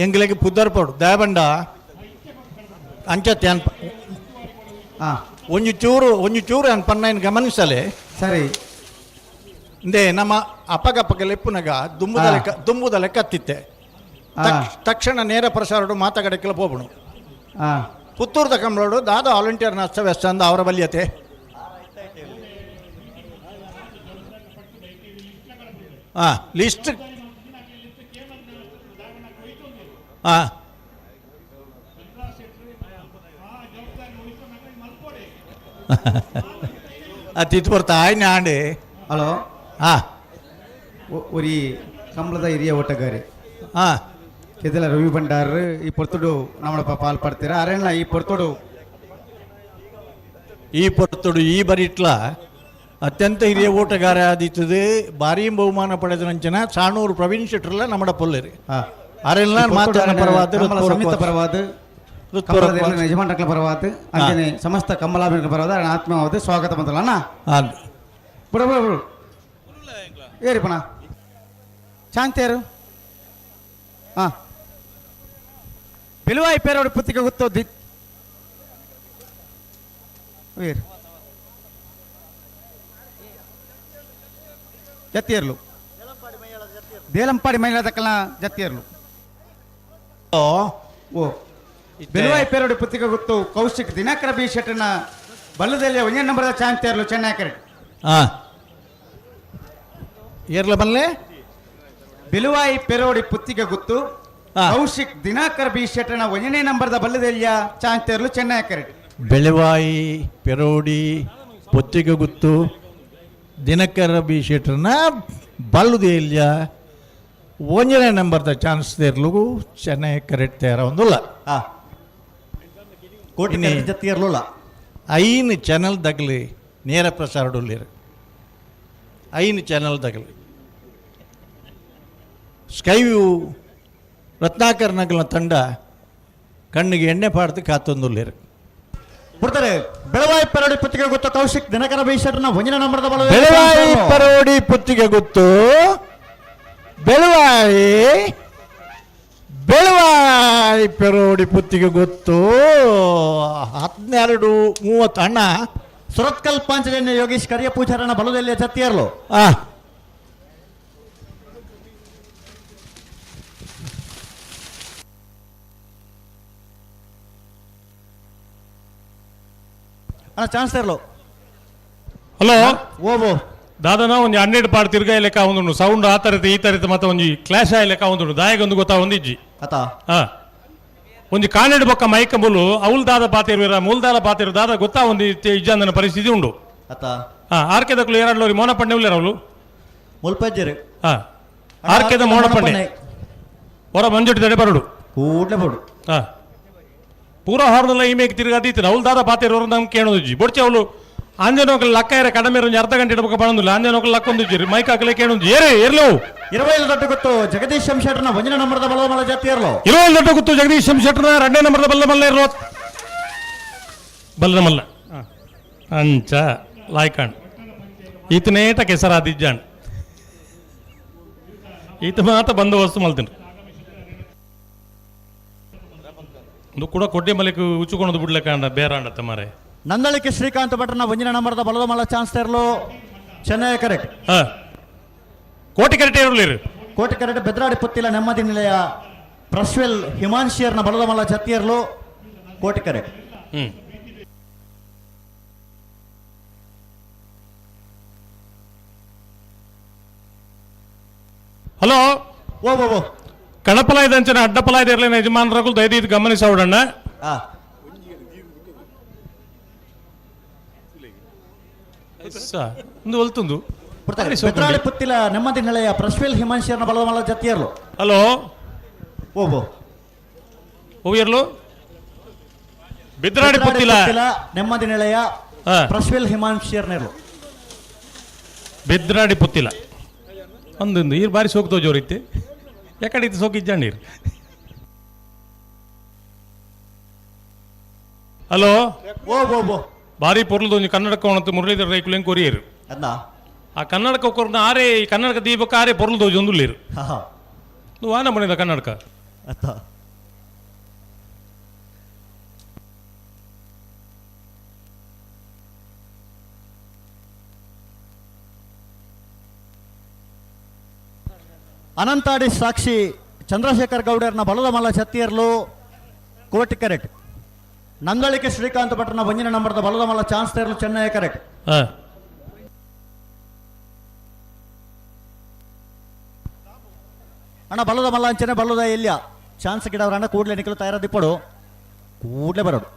ಎಂಗ್ಲೆಗ್ ಪುದ್ದರ್ ಪೋಡು ದಯಬಂಡ ಅಂಚತ್ತೆ ಅನ್ಪ ಒಂಜಿ ಚೂರು ಒಂಜಿ ಚೂರು ಅನ್ ಪನ್ನ ಗಮನಿಸಲೆ. ಸರಿ ಇಂದೇ ನಮ್ಮ ಅಪ್ಪಗಪ್ಪಗ ಲೆಪ್ಪುನಗ ದುಂಬುದ ಲೆಕ್ಕ ದುಂಬುದ ಲೆಕ್ಕ ಹತ್ತಿತ್ತೆ ತಕ್ಷಣ ನೇರ ಪ್ರಸಾರಡು ಮಾತಾಗಡಕ್ಕೆಲ್ಲ ಪೋಬಣು. ಪುತ್ತೂರ್ದ ಕಂಬಳೋಡು ದಾದ ವಾಲಂಟಿಯರ್ನ ಅಸ್ತವ್ಯಸ್ತ ಅಂದ ಅವರ ಬಲ್ಯತೆ. ಹಾಂ ಲಿಸ್ಟ್ ಹಾಂ ಅತಿಥ್ ಬರ್ತಾ ಆಂಡೆ. ಹಲೋ, ಹಾಂ ಒರಿ ಕಂಬಳದ ಹಿರಿಯ ಓಟಗಾರಿ ಹಾಂ ಕೆದಲ ರವಿ ಭಂಡಾರ್ ಈ ಪೊರ್ತುಡು ನಮ್ಮಳಪ್ಪ ಪಾಲ್ ಪಡ್ತೀರ ಅರೆಣ್ಣ ಈ ಪೊರ್ತುಡು ಈ ಪೊರ್ತುಡು ಈ ಬರಿಟ್ಲ ಅತ್ಯಂತ ಹಿರಿಯ ಓಟಗಾರ ಆದಿತ್ತದೆ ಭಾರೀ ಬಹುಮಾನ ಪಡೆದ ನಂಚನ ಸಾಣೂರು ಪ್ರವೀಣ್ ಶೆಟ್ಟರ್ಲ ನಮ್ಮಡ ಪೊಲ್ಲೇರಿ ಅರೆಲ್ಲ ಮಾತಾಡ ಪರವಾದ ಸಮಿತ ಪರವಾದ ಯಜಮಾನರ ಪರವಾದ ಅಂಚನೆ ಸಮಸ್ತ ಕಮಲಾಭಿನ ಪರವಾದ ಆತ್ಮವಾದ ಸ್ವಾಗತ ಬಂತಲ್ಲ ಅಣ್ಣ. ಬಿಡು ಬಿಡು ಬಿಡು ಏರಿಪಣ ಶಾಂತಿಯರು ಹಾಂ ಬಿಲುವಾಯಿ ಪೇರೋಡು ಪುತ್ತಿಗೆ ಗೊತ್ತೋ the ಜತ್ತಿಯರ್ಲು ದೇಲಂಪಾಡಿ ಮಹಿಳಾ ದಕ್ಕಲ ಜತ್ತಿಯರ್ಲು. ಓ ಬೆಲುವಾಯಿ ಪೇರೋಡಿ ಪುತ್ತಿಗೆ ಗೊತ್ತು ಕೌಶಿಕ್ ದಿನಾಕರ ಬಿ ಶೆಟ್ಟನ ಬಲ್ಲದಲ್ಲಿ ಒಂದೇ ನಂಬರ್ದ ಚಾಂತಿಯರ್ಲು ಚೆನ್ನೈ ಕರೆಕ್ಟ್. ಹಾಂ ಏರ್ಲ ಬಲ್ಲೆ ಬಿಲುವಾಯಿ ಪೆರೋಡಿ ಪುತ್ತಿಗೆ ಗುತ್ತು ಕೌಶಿಕ್ ದಿನಾಕರ್ ಬಿ ಶೆಟ್ಟನ ಒಂದನೇ ನಂಬರ್ದ ಬಲ್ಲದೆಲ್ಲಿಯ ಚಾಂತಿಯರ್ಲು ಚೆನ್ನೈ ಕರೆಕ್ಟ್. ಬೆಳವಾಯಿ ಪೆರೋಡಿ ಪುತ್ತಿಗೆ ಗುತ್ತು ದಿನಕರ ಬಿ ಶೆಟ್ಟರ್ನ ಬಲ್ಲುದೆಲ್ಲಿಯ ಒಂದನೇ ನಂಬರ್ದ ಚಾನ್ಸ್ ತೇರ್ಲುಗು ಚೆನ್ನೈ ಕರೆಕ್ಟ್ ತೇರ ಒಂದುಲ್ಲ. ಕೋಟಿ ಜತ್ತಿಯರ್ಲುಲ್ಲ 5 ಚಾನಲ್ ದಗಲಿ ನೇರ ಪ್ರಸಾರಡುಲ್ಲೇರು 5 ಚಾನಲ್ ದಗಲಿ ಸ್ಕೈವ್ಯೂ ರತ್ನಾಕರ್ ನಗಲ ತಂಡ ಕಣ್ಣಿಗೆ ಎಣ್ಣೆ ಪಾಡ್ದು ಕಾತೊಂದುಲ್ಲೇರು. ಬಿಡ್ತಾರೆ ಬೆಳವಾಯಿ ಪರೋಡಿ ಪುತ್ತಿಗೆ ಗೊತ್ತು ಕೌಶಿಕ್ ದಿನಕರ ಬಿ ಶೆಟ್ಟರ್ನ ಒಂದನೇ ನಂಬರ್ದ ಬೆಳವಾಯಿ ಪರೋಡಿ ಪುತ್ತಿಗೆ ಗೊತ್ತು ಬೆಳವಾಯಿ ಬೆಳವಾಯಿ ಪೆರೋಡಿ ಪುತ್ತಿಗೆ ಗೊತ್ತು 12:30 ಅಣ್ಣ. ಸುರತ್ಕಲ್ ಪಾಂಚಜನ್ಯ ಯೋಗೀಶ್ ಕರಿಯ ಪೂಜಾರನ ಬಲದಲ್ಲಿ ಜತ್ತಿಯರ್ಲು. ಅಣ್ಣ ಚಾನ್ಸ್ ತರಲು. ಹಲೋ ಓಬೋ ದಾದನ ಒಂಜಿ ಹನ್ನೆರಡು ಪಾಡ್ ತಿರ್ಗಾಯಿ ಲೆಕ್ಕ ಒಂದುಂಡು ಸೌಂಡ್ ಆ ತರತೆ ಈ ತರತೆ ಮತ್ತೆ ಒಂಜಿ ಕ್ಲಾಶ್ ಆಯಿ ಲೆಕ್ಕ ಒಂದುಂಡು ದಾಯಗೊಂದು ಗೊತ್ತಾ ಒಂದಿಜ್ಜಿ ಅತ ಹಾ ಒಂಜಿ ಕಾನೆಡ್ ಬೊಕ್ಕ ಮೈಕಂಬುಲು ಅವಲ್ ದಾದ ಪಾತಿರುವಿರ ಮೂಲ್ದಾದ ಪಾತಿರು ದಾದ ಗೊತ್ತಾ ಒಂದು ಇಜ್ಜಂದನ ಪರಿಸ್ಥಿತಿ ಉಂಡು ಅತ ಹಾ ಆರ್ಕೆದಕ್ಲು ಏರಾಡ್ಲೋರಿ ಮೋನಪಣ್ಣೆ ಉಲ್ಲೇರ ಅವಳು ಮುಲ್ಪಜ್ಜರು ಹಾ ಆರ್ಕೆದ ಮೋನಪಣ್ಣೆ ಹೊರ ಮಂಜುಟಿ ತಡೆ ಬರಡು ಕೂಡ್ಲೆ ಬರಡು ಹಾ ಪೂರಾ ಹಾರ್ನಲ್ಲ ಈ ಮೇಕ್ ತಿರ್ಗಾದೀತು ಅವಳು ದಾದ ಪಾತಿರೋರು ನಮ್ಗೆ ಕೇಳೋದಿಜ್ಜಿ ಬೊಡ್ಚೆ ಅವಳು ಆಂಜನೋಕಲ್ ಲಕ್ಕ ಏರ ಕಡಮೆ ಒಂಜಿ ಅರ್ಧ ಗಂಟೆ ಇಡಬೇಕು ಪಣೊಂದಿಲ್ಲ ಆಂಜನೋಕಲ್ ಲಕ್ಕೊಂದಿಜ್ಜಿ ಮೈಕ್ ಹಾಕಲೆ ಕೇಳೊಂದು ಏರೇ ಏರ್ಲೋ 20 ದೊಡ್ಡ ಗೊತ್ತು ಜಗದೀಶ್ ಶಂಶೆಟ್ರನ ಒಂದನೇ ನಂಬರ್ದ ಬಲದ ಮಲ್ಲ ಜಾತಿ ಇರಲು 20 ದೊಡ್ಡ ಗೊತ್ತು ಜಗದೀಶ್ ಶಂಶೆಟ್ರನ ಎರಡನೇ ನಂಬರ್ದ ಬಲ್ಲ ಮಲ್ಲ ಇರೋ ಬಲ್ಲ ಮಲ್ಲ ಅಂಚ ಲಾಯ್ಕಾಂಡ್ ಈತನೇಟ ಕೆಸರಾದಿಜ್ಜಾಂಡ್ ಈತ ಮಾತ ಬಂದೋಬಸ್ತು ಮಲ್ತೀನಿ ಒಂದು ಕೂಡ ಕೊಡ್ಡೆ ಮಲಕ್ ಉಚ್ಚುಕೊಂಡು ಬಿಡ್ಲಕ್ಕ ಬೇರಾಂಡತ್ತ ಮಾರೆ. ನಂದಳಿಕೆ ಶ್ರೀಕಾಂತ್ ಭಟ್ರನ ಒಂದಿನ ನಂಬರ್ದ ಬಲದ ಮಲ್ಲ ಚಾನ್ಸ್ ತೇರಲು ಚೆನ್ನೈ ಕರೆಕ್ಟ್. ಕೋಟಿ ಕರೆಕ್ಟ್ ಇರಲಿ. ಕೋಟಿ ಕರೆಕ್ಟ್ ಬೆದ್ರಾಡಿ ಪುತ್ತಿಲ ನೆಮ್ಮದಿ ನಿಲಯ ಪ್ರಶ್ವೆಲ್ ಹಿಮಾನ್ಶಿಯರ್ನ ಬಲದ ಮಲ್ಲ ಜತ್ತಿಯರ್ಲು ಕೋಟಿ ಕರೆಕ್ಟ್. ಹಲೋ ಓ ಓ ಓ ಕಣಪಲಾಯ್ದಂಚನ ಅಡ್ಡಪಲಾಯ್ದ ಇರಲಿಲ್ಲ ಯಜಮಾನರಗಳು ದಯದೀದು ಗಮನಿಸೋಡಣ್ಣ. ಒಂದು ಒಲ್ತುಂದು ಬೆದ್ರಾಡಿ ಪುತ್ತಿಲ ನೆಮ್ಮದಿ ನಿಲಯ ಪ್ರಶ್ವೆಲ್ ಹಿಮಾನ್ಶಿಯರ್ನ ಬಲದ ಮಲ್ಲ ಜತ್ತಿಯರ್ಲು. ಹಲೋ ಓ ಓ ಓ ಬಿದ್ರಾಡಿ ಪುತ್ತಿಲ ನೆಮ್ಮದಿ ನಿಲಯ ಪ್ರಶ್ವೆಲ್ ಹಿಮಾನ್ಶಿಯರ್ನೆರ್ಲು. ಬಿದ್ರಾಡಿ ಪುತ್ತಿಲ ಒಂದೊಂದು ಈರು ಬಾರಿ ಸೋಕ್ತೋ ಜೋರಿತ್ತು ಯಾಕಡೆ ಇತ್ತು ಸೋಕಿಜ್ಜ ನೀರು. ಹಲೋ ಓ ಓ ಓ ಭಾರಿ ಪೊರ್ಲದ ಒಂಜಿ ಕನ್ನಡಕ ಉಣತ್ತು ಮುರಳೀಧರ ರೈಕುಲೆನ್ ಕೊರಿಯರು. ಆ ಕನ್ನಡಕ ಕೊರ್ನ ಆರೇ ಈ ಕನ್ನಡಕ ದೀಪಕ್ಕೆ ಆರೇ ಪೊರ್ಲದ ಒಂದುಲ್ಲೇರು. ವಾನ ಮನೆದ ಕನ್ನಡಕ ಅತ್ತ ಅನಂತಾಡಿ ಸಾಕ್ಷಿ ಚಂದ್ರಶೇಖರ್ ಗೌಡರ್ನ ಬಲದ ಮಲ್ಲ ಛತ್ತಿಯರ್ಲು ಕೋಟಿ ಕರೆಕ್ಟ್. ನಂದಳಿಕೆ ಶ್ರೀಕಾಂತ್ ಭಟ್ರನ ಒಂದಿನ ನಂಬರ್ದ ಬಲದ ಮಲ್ಲ ಚಾನ್ಸ್ ತೇರಲು ಚೆನ್ನೈ ಕರೆಕ್ಟ್. ಅಣ್ಣ ಬಲದ ಮಲ್ಲ ಅಂಚನೆ ಬಲ್ಲದ ಎಲ್ಲಿಯ ಚಾನ್ಸ್ ಗಿಡವ್ರ ಅಣ್ಣ ಕೂಡಲೇ ನಿಖಲು ತಯಾರದಿಪ್ಪಡು ಕೂಡಲೇ ಬರೋಡು.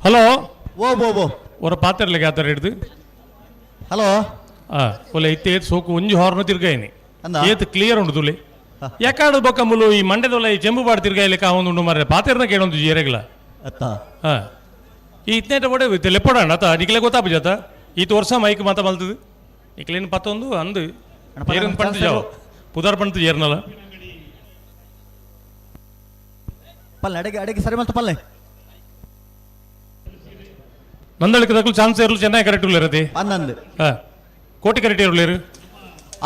ಹಲೋ ಓ ಓ ಓ ಅವರ ಪಾತ್ರಲಿಗೆ ಆತರ ಹಿಡ್ದು. ಹಲೋ ಒಲೆ ಇತ್ತೆ ಏತ್ ಸೋಕು ಒಂಜಿ ಹಾರ್ನ ತಿರ್ಗಾಯಿನಿ ಏತ್ ಕ್ಲಿಯರ್ ಉಂಡು ತುಲೆ ಯಾಕಾಡು ಬೊಕ್ಕಂಬುಲು ಈ ಮಂಡ್ಯದೊಲ ಈ ಚೆಂಬು ಬಾಡ್ ತಿರ್ಗಾಯಿಲಿಕ್ಕೆ ಉಂಡು ಮಾರ್ರೆ ಪಾತ್ರನ ಕೇಳೊಂದು ಜೇರೆಗ್ಲ. ಹಾ ಈ ಇತ್ನೇಟ ಒಡೆ ಲೆಪ್ಪಡಣ್ಣ ಆತ ನಿಕ್ಲೆ ಗೊತ್ತಾಪು ಜಾತ ಈತ ವರ್ಷ ಮೈಕ್ ಮಾತ ಮಲ್ತದು ನಿಕ್ಲೇನು ಪತ್ತೊಂದು ಅಂದು ಏರನ್ ಪಂತು ಜಾವ ಪುದಾರ್ ಪಂತು ಜೇರ್ನಲ್ಲ ಪಲ್ಲೆ ಅಡಿಗೆ ಅಡಿಗೆ ಸರಿ ಮಲ್ತು ಪಲ್ಲೆ ನಂದಳಿಕೆ ದಕ್ಕಲು ಚಾನ್ಸ್ ಇರಲು ಚೆನ್ನಾಗಿ ಕರೆಕ್ಟ್ ಉಳ್ಳೇರತಿ ಹನ್ನೊಂದು ಕೋಟಿ ಕರೆಕ್ಟ್ ಇರಲೇರು.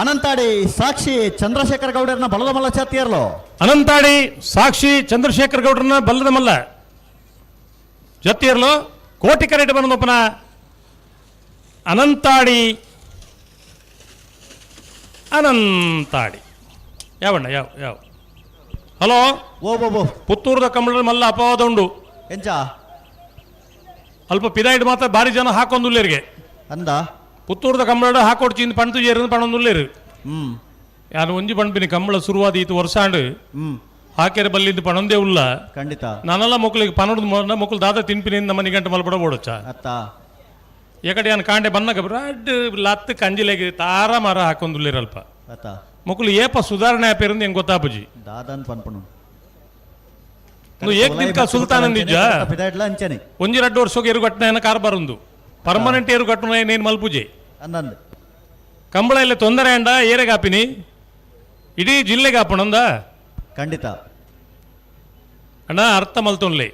ಅನಂತಾಡಿ ಸಾಕ್ಷಿ ಚಂದ್ರಶೇಖರ್ ಗೌಡರನ್ನ ಬಲದ ಮಲ್ಲ ಛಾತಿಯರ್ಲು. ಅನಂತಾಡಿ ಸಾಕ್ಷಿ ಚಂದ್ರಶೇಖರ್ ಗೌಡರನ್ನ ಬಲ್ಲದ ಮಲ್ಲ ಜತ್ತಿಯರ್ಲು ಕೋಟಿ ಕರೆಕ್ಟ್ ಬಂದೊಪ್ಪನ ಅನಂತಾಡಿ ಅನಂತಾಡಿ ಯಾವಣ್ಣ ಯಾವ ಯಾವ ಹಲೋ ಓ ಓ ಓ ಪುತ್ತೂರದ ಕಮಲ ಮಲ್ಲ ಅಪವಾದ ಉಂಡು ಎಂಚ ಅಲ್ಪ ಪಿದಾಯಿಡ್ ಮಾತ್ರ ಭಾರಿ ಜನ ಹಾಕೊಂದುಲ್ಲೇರಿಗೆ ಅಂದ ಪುತ್ತೂರದ ಕಂಬಳ ಹಾಕೊಡ್ಚಿಂದ ಪಣತು ಜೇರಿಂದ ಪಣೊಂದುಲ್ಲೇರು. ಯಾರು ಒಂಜಿ ಪಣ್ಪಿನಿ ಕಂಬಳ ಶುರುವಾದ ಈತ ವರ್ಷಾಂಡು ಹಾಕ್ಯಾರ ಬಲ್ಲಿಂದ ಪಣೊಂದೇ ಉಲ್ಲ ಖಂಡಿತ ನಾನೆಲ್ಲ ಮಕ್ಕಳಿಗೆ ಪನೊಡ್ದು ಮಕ್ಕಳು ದಾದ ತಿನ್ಪಿನಿ ನಮ್ಮ ಮನೆ ಗಂಟೆ ಮಲ್ಪಡ ಓಡೋಚ ಅತ್ತ ಯಾಕಡೆ ನಾನು ಕಾಂಡೆ ಬನ್ನಗ ಬ್ರಾಡ್ ಲತ್ತು ಕಂಜಿಲೆಗೆ ತಾರ ಮಾರ ಹಾಕೊಂದುಲ್ಲೇರು ಅಲ್ಪ ಅತ್ತ ಮಕ್ಕಳು ಏಪ ಸುಧಾರಣೆ ಆಪೇರಿಂದ ಹೆಂಗೆ ಗೊತ್ತಾಪುಜಿ ದಾದನ್ ಪನ್ಪಣು ಏಕ್ ದಿನಕ ಸುಲ್ತಾನ್ ಅಂದಿಜ್ಜ ಒಂಜಿ ರಡ್ಡು ವರ್ಷಕ್ಕೆ ಏರು ಕಾರ್ಬಾರ್ ಒಂದು ಪರ್ಮನೆಂಟ್ ಏರು ಕಟ್ಟಣ ನೇನು ಮಲ್ಪುಜೆ ಅಂದಂದು ಕಂಬಳ ಇಲ್ಲ ತೊಂದರೆ ಅಂಡ ಏರೆಗಾಪಿನಿ ಇಡೀ ಜಿಲ್ಲೆಗೆ ಆಪಣಂದ ಖಂಡಿತ ಅಣ್ಣ ಅರ್ಥ ಮಲ್ತೊನ್ಲೆ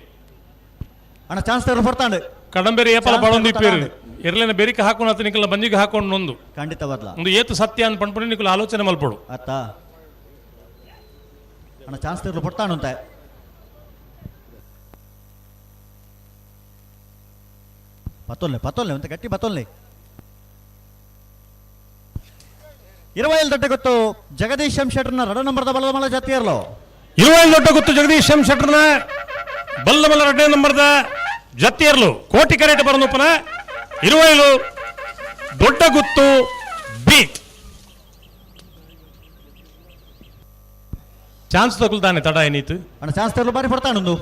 ಅಣ್ಣ ಚಾನ್ಸ್ ತೇರು ಬರ್ತಾಂಡು ಕಡಂಬೇರಿ ಏಪಲ ಬಡೊಂದು ಇಪ್ಪೇರು ಎರ್ಲೆನ ಬೆರಿಕೆ ಹಾಕೊಂಡು ಆತ ನಿಕಲ್ನ ಬಂಜಿಗೆ ಹಾಕೊಂಡು ನೊಂದು ಖಂಡಿತವಾದ್ಲ ಒಂದು ಏತು ಸತ್ಯ ಅಂತ ಪಂಡ್ಪುಣಿ ನಿಕಲ್ ಆಲೋಚನೆ ಮಲ್ಪಡು ಅತ್ತ ಅಣ್ಣ ಚಾನ್ಸ್ ತಿರ್ಲು ಪೊಡ್ತಾನುಂತೆ ಪತ್ತೊಲ್ಲೆ ಪತ್ತೊಲ್ಲೆ ಅಂತ ಗಟ್ಟಿ ಪತ್ತೊಲ್ಲೆ 20 ದೊಡ್ಡ ಗೊತ್ತು ಜಗದೀಶ್ ಎಂ ಶೆಟ್ಟರ್ನ ರಡ ನಂಬರ್ದ ಬಲದ ಮಲ ಜಾತಿಯರ್ಲೋ 20 ದೊಡ್ಡ ಗೊತ್ತು ಜಗದೀಶ್ ಎಂ ಶೆಟ್ಟರ್ನ ಬಲ್ಲ ಮಲ ರಡ್ಡೆ ನಂಬರ್ದ ಜತ್ತಿಯರ್ಲು ಕೋಟಿ ಕರೆಟ್ ಬರನುಪನ 20 ದೊಡ್ಡ ಗುತ್ತು ಬಿ ಚಾನ್ಸ್ ತಗೊಳ್ತಾನೆ ತಡ ಏನಿತ್ತು ಅಣ್ಣ ಚಾನ್ಸ್ ತೆರಲು ಬಾರಿ ಪಡ್ತಾನೊಂದು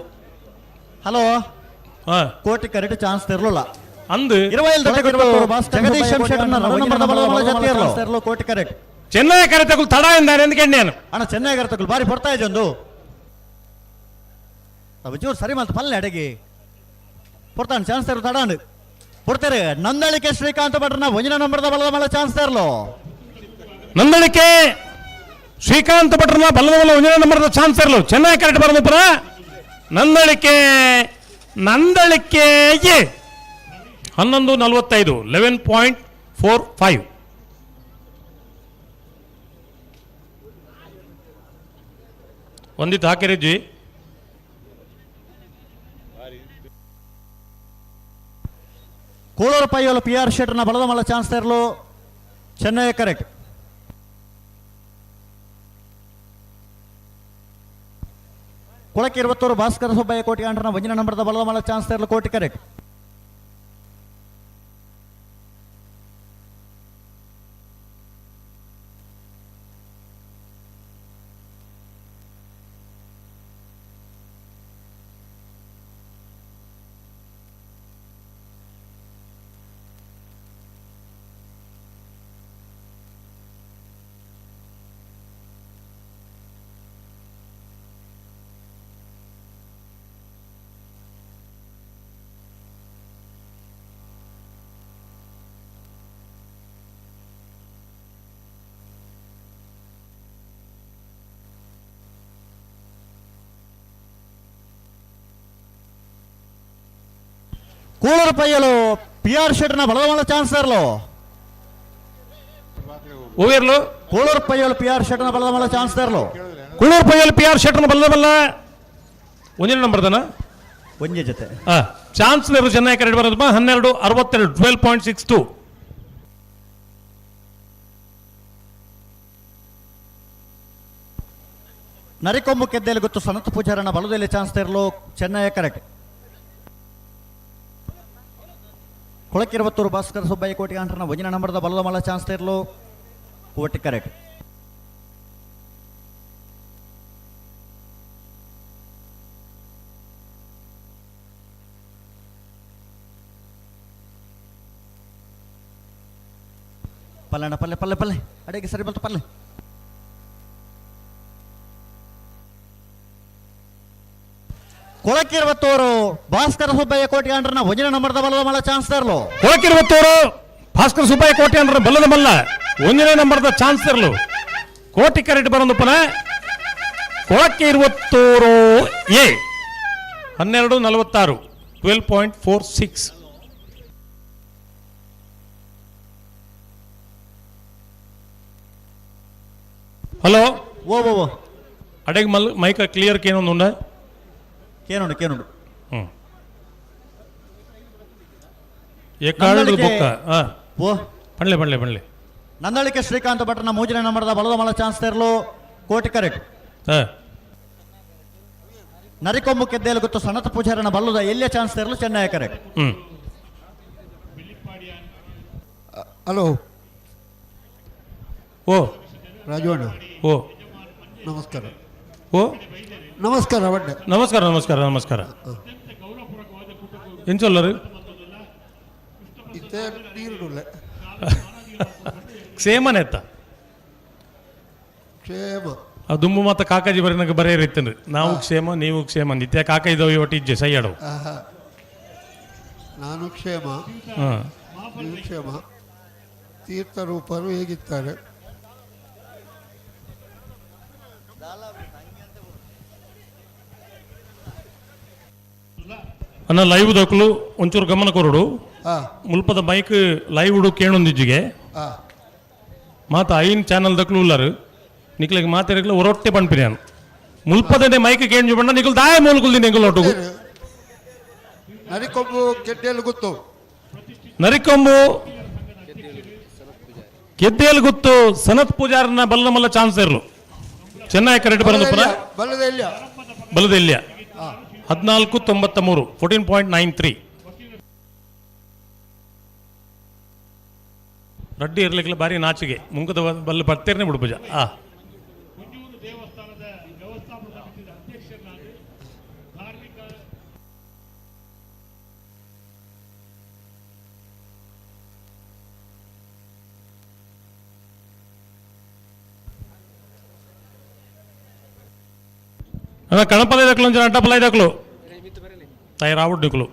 ಹಲೋ ಕೋಟಿ ಕರೆಟ್ ಚಾನ್ಸ್ ತೆರಲಿಲ್ಲ ಅಂದು 20 ದೊಡ್ಡ ಗೊತ್ತು ಜಗದೀಶ್ ಎಂ ಶೆಟ್ಟರ್ನ ರಡ ನಂಬರ್ದ ಬಲದ ಮಲ ಜಾತಿಯರ್ಲು ಕೋಟಿ ಕರೆಟ್ ಚೆನ್ನೈ ಕರೆತಗುಲ್ ತಡ ಎಂದಾನೆ ಎಂದು ಕೆಣ್ಣೇನು ಅಣ್ಣ ಚೆನ್ನೈ ಕರೆತಗುಲ್ ಬಾರಿ ಪಡ್ತಾ ಇದ್ದೊಂದು ಜೋರು ಸರಿ ಮಲ್ತು ಪಲ್ಲೆ ಅಡಗಿ ಪೊಡ್ತಾನೆ ಚಾನ್ಸ್ ತರು ತಡಾಂಡು ಪೊಡ್ತಾರೆ ನಂದಳಿಕೆ ಶ್ರೀಕಾಂತ ಭಟ್ರನ ಒಂಜಿನ ನಂಬರ್ದ ಬಲದ ಮಲ ಚಾನ್ಸ್ ತರಲು ನಂದಳಿಕೆ ಶ್ರೀಕಾಂತ ಭಟ್ರನ ಬಲದ ಮಲ ಒಂಜಿನ ನಂಬರ್ದ ಚಾನ್ಸ್ ತರಲು ಚೆನ್ನೈ ಕರೆಕ್ಟ್ ಬರೋದು ನಂದಳಿಕೆ ನಂದಳಿಕೆ ಎ 11:45 11.45 ಒಂದಿತ್ತು ಹಾಕಿರಿಜ್ಜಿ ಕೋಳೂರು ಪೈಯೋಲು ಪಿ ಆರ್ ಶೆಟ್ಟರ್ನ ಬಲದ ಮಲ್ಲ ಚಾನ್ಸ್ ತರಲು ಚೆನ್ನೈ ಕರೆಕ್ಟ್ ಕೊಳಕ್ಕೆ 21 ಭಾಸ್ಕರ ಸುಬ್ಬಯ್ಯ ಕೋಟಿ ಆಂಡ್ರನ ಒಂಜಿನ ನಂಬರ್ದ ಬಲದ ಮಲ್ಲ ಚಾನ್ಸ್ ತರಲು ಕೋಟಿ ಕರೆಕ್ಟ್ ಕೂಳೂರು ಪೈಯಲು ಪಿ ಆರ್ ಶೆಟ್ಟರ್ನ ಬಲದ ಮಲ್ಲ ಚಾನ್ಸ್ ತರಲು ಓವೇರ್ಲು ಕೂಳೂರು ಪೈಯಲು ಪಿ ಆರ್ ಶೆಟ್ಟರ್ನ ಬಲದ ಮಲ್ಲ ಚಾನ್ಸ್ ತರಲು ಕೂಳೂರು ಪೈಯಲು ಪಿ ಆರ್ ಶೆಟ್ಟರ್ನ ಬಲದ ಮಲ್ಲ ಒಂದಿನ ನಂಬರ್ದನ ಒಂದೇ ಜೊತೆ ಚಾನ್ಸ್ ಚೆನ್ನೈ ಕರೆಕ್ಟ್ ಬರೋದು 12:62 12.62 ನರಿಕೊಂಬು ಕೆದ್ದೆಯಲ್ಲಿ ಗೊತ್ತು ಸನತ್ ಪೂಜಾರನ ಬಲದಲ್ಲಿ ಚಾನ್ಸ್ ತರಲು ಚೆನ್ನೈ ಕರೆಕ್ಟ್ ಕೊಳಕ್ಕಿರುವತ್ತೂರು ಭಾಸ್ಕರ ಸುಬ್ಬಯ್ಯ ಕೋಟಿ ಆಂಟ್ರನ ಒಂಜಿನ ನಂಬರ್ದ ಬಲದ ಮಲ್ಲ ಚಾನ್ಸ್ ತರಲು ಕೋಟಿ ಕರೆಕ್ಟ್ ಪಲ್ಲಣ್ಣ ಪಲ್ಲೆ ಪಲ್ಲೆ ಪಲ್ಲೆ ಅಡಿಗೆ ಸರಿ ಬಂತು ಪಲ್ಲೆ ಕೊಳಕ್ಕಿರುವತ್ತೂರು ಭಾಸ್ಕರ ಸುಬ್ಬಯ್ಯ ಕೋಟಿ ಆಂಡ್ರನ ಒಂಜಿನ ನಂಬರ್ದ ಬಲದ ಮಲ್ಲ ಚಾನ್ಸ್ ತರಲು ಕೊಳಕಿರುವತ್ತೂರು ಭಾಸ್ಕರ ಸುಬ್ಬಯ್ಯ ಕೋಟಿ ಅಂಡ್ರ ಬಲ್ಲದ ಮಲ್ಲ ಒಂದನೇ ನಂಬರ್ದ ಚಾನ್ಸ್ ತರಲು ಕೋಟಿ ಕರೆಕ್ಟ್ ಬರೋದಪ್ಪನ ಕೊಳಕ್ಕೆ 23 ಎ 12:46 12.46 ಹಲೋ ಓ ಓ ಓ ಅಡೆಗೆ ಮಲ್ ಮೈಕ ಕ್ಲಿಯರ್ ಕೇನೊಂದುಂಡ ಕೇನುಂಡು ಕೇನುಂಡು ಎಕ್ಕಾಳು ಬೊಕ್ಕ ಓ ಪಣ್ಲೆ ಪಣ್ಲೆ ಪಣ್ಲೆ ನಂದಳಿಕೆ ಶ್ರೀಕಾಂತ ಭಟ್ರನ ಮೂಜನೇ ನಂಬರ್ದ ಬಲದ ಮಲ್ಲ ಚಾನ್ಸ್ ತರಲು ಕೋಟಿ ಕರೆಕ್ಟ್ ನರಿಕೊಂಬು ಕೆದ್ದೇಲು ಗೊತ್ತು ಸನತ್ ಪೂಜಾರನ ಬಲ್ಲದ ಎಲ್ಲೇ ಚಾನ್ಸ್ ತರಲು ಚೆನ್ನೈ ಕರೆಕ್ಟ್ ಹಲೋ ಓ ರಾಜವಣ್ಣ ಓ ನಮಸ್ಕಾರ ಓ ನಮಸ್ಕಾರ ವಡ್ಡೆ ನಮಸ್ಕಾರ ನಮಸ್ಕಾರ ನಮಸ್ಕಾರ ಏನು ಚೊಲ್ಲರು ಇತ್ತೆ ನೀರುಡುಳ್ಳೆ ಕ್ಷೇಮನೆತ್ತ ಕ್ಷೇಮ ಆ ದುಂಬು ಮಾತ ಕಾಕಾಜಿ ಬರೀನಕ ಬರೇ ಇರ್ತೇನೆ ನಾವು ಕ್ಷೇಮ ನೀವು ಕ್ಷೇಮ ನಿತ್ಯ ಕಾಕ ಇದ್ದವು ಒಟ್ಟು ಇಜ್ಜೆ ಸೈ ಆಡವು ಆಹಾ. ನಾನು ಕ್ಷೇಮ ಹಾಂ ನೀವು ಕ್ಷೇಮ ತೀರ್ಥರೂಪರು ಹೇಗಿದ್ದಾರೆ? ಅನ್ನ ಲೈವ್ ದಕ್ಕಲು ಒಂಚೂರು ಗಮನ ಕೊರಡು. ಮುಲ್ಪದ ಮೈಕ್ ಲೈವ್ ಉಡು ಕೇಣೊಂದಿಜ್ಜಿಗೆ ಮಾತ ಐನ್ ಚಾನಲ್ ದಕ್ಲು ಉಲ್ಲರು ನಿಕ್ಲೆಗ್ ಮಾತೆರೆಗ್ಲ ಒರೊಟ್ಟೆ ಪನ್ಪಿನಿ ನಾನು ಮುಲ್ಪದನೆ ಮೈಕ್ ಕೇಂಜು ಬಣ್ಣ ನಿಕುಲ್ ದಾಯ ಮೂಲಕುಲ್ದಿ ಎಂಕುಲ್ ಒಟ್ಟುಗು ನರಿಕೊಂಬು ಕೆಡ್ಡೇಲು ಗೊತ್ತು ನರಿಕೊಂಬು ಕೆದ್ದೇಲು ಗೊತ್ತು ಸನತ್ ಪೂಜಾರನ ಬಲ್ಲ ಮಲ್ಲ ಚಾನ್ಸ್ ಇರಲು ಚೆನ್ನೈ ಕರೆಕ್ಟ್ ಬರೋದು ಪುನಃ ಬಲ್ಲದ ಇಲ್ಲ ಬಲದ ಇಲ್ಲಿಯ 14.93 14.93 ರಡ್ಡಿ ಇರ್ಲಿಕ್ಕಿಲ್ಲ ಬಾರಿ ನಾಚಿಗೆ ಮುಂಕದ ಬಲ್ಲ ಬರ್ತೇನೆ ಬಿಡು ಪೂಜಾ ಆ ಅಣ್ಣ ಕಣಪಲ ದಾಖಲು ಒಂಚೂರು ಅಡ್ಡಪಲ ದಾಖಲು ತಾಯಿ ರಾವುಡ್ ನಿಕ್ಲು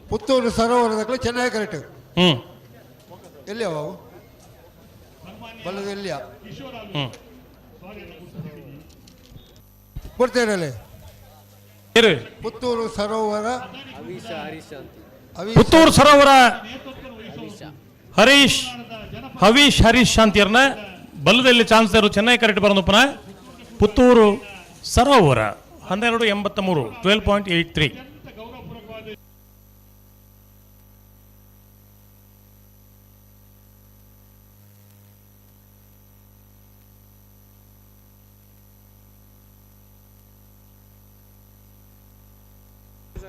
ಪುತ್ತೂರು ಸರೋವರ ದಾಖಲು ಚೆನ್ನೈ ಕರೆಕ್ಟ್ ಹ್ಮ್ ಎಲ್ಲಿ ಅವು ಬಲ್ಲದ ಎಲ್ಲಿಯ ಹ್ಮ್ ಕೊಡ್ತೇರಲ್ಲ ಪುತ್ತೂರು ಸರೋವರ ಪುತ್ತೂರು ಸರೋವರ ಹರೀಶ್ ಹವೀಶ್ ಹರೀಶ್ ಶಾಂತಿಯರ್ನ ಬಲ್ಲದಲ್ಲಿ ಚಾನ್ಸ್ ಚೆನ್ನೈ ಕರೆಕ್ಟ್ ಬರೋದಪ್ಪನ ಪುತ್ತೂರು ಸರೋವರ 12.83 12.83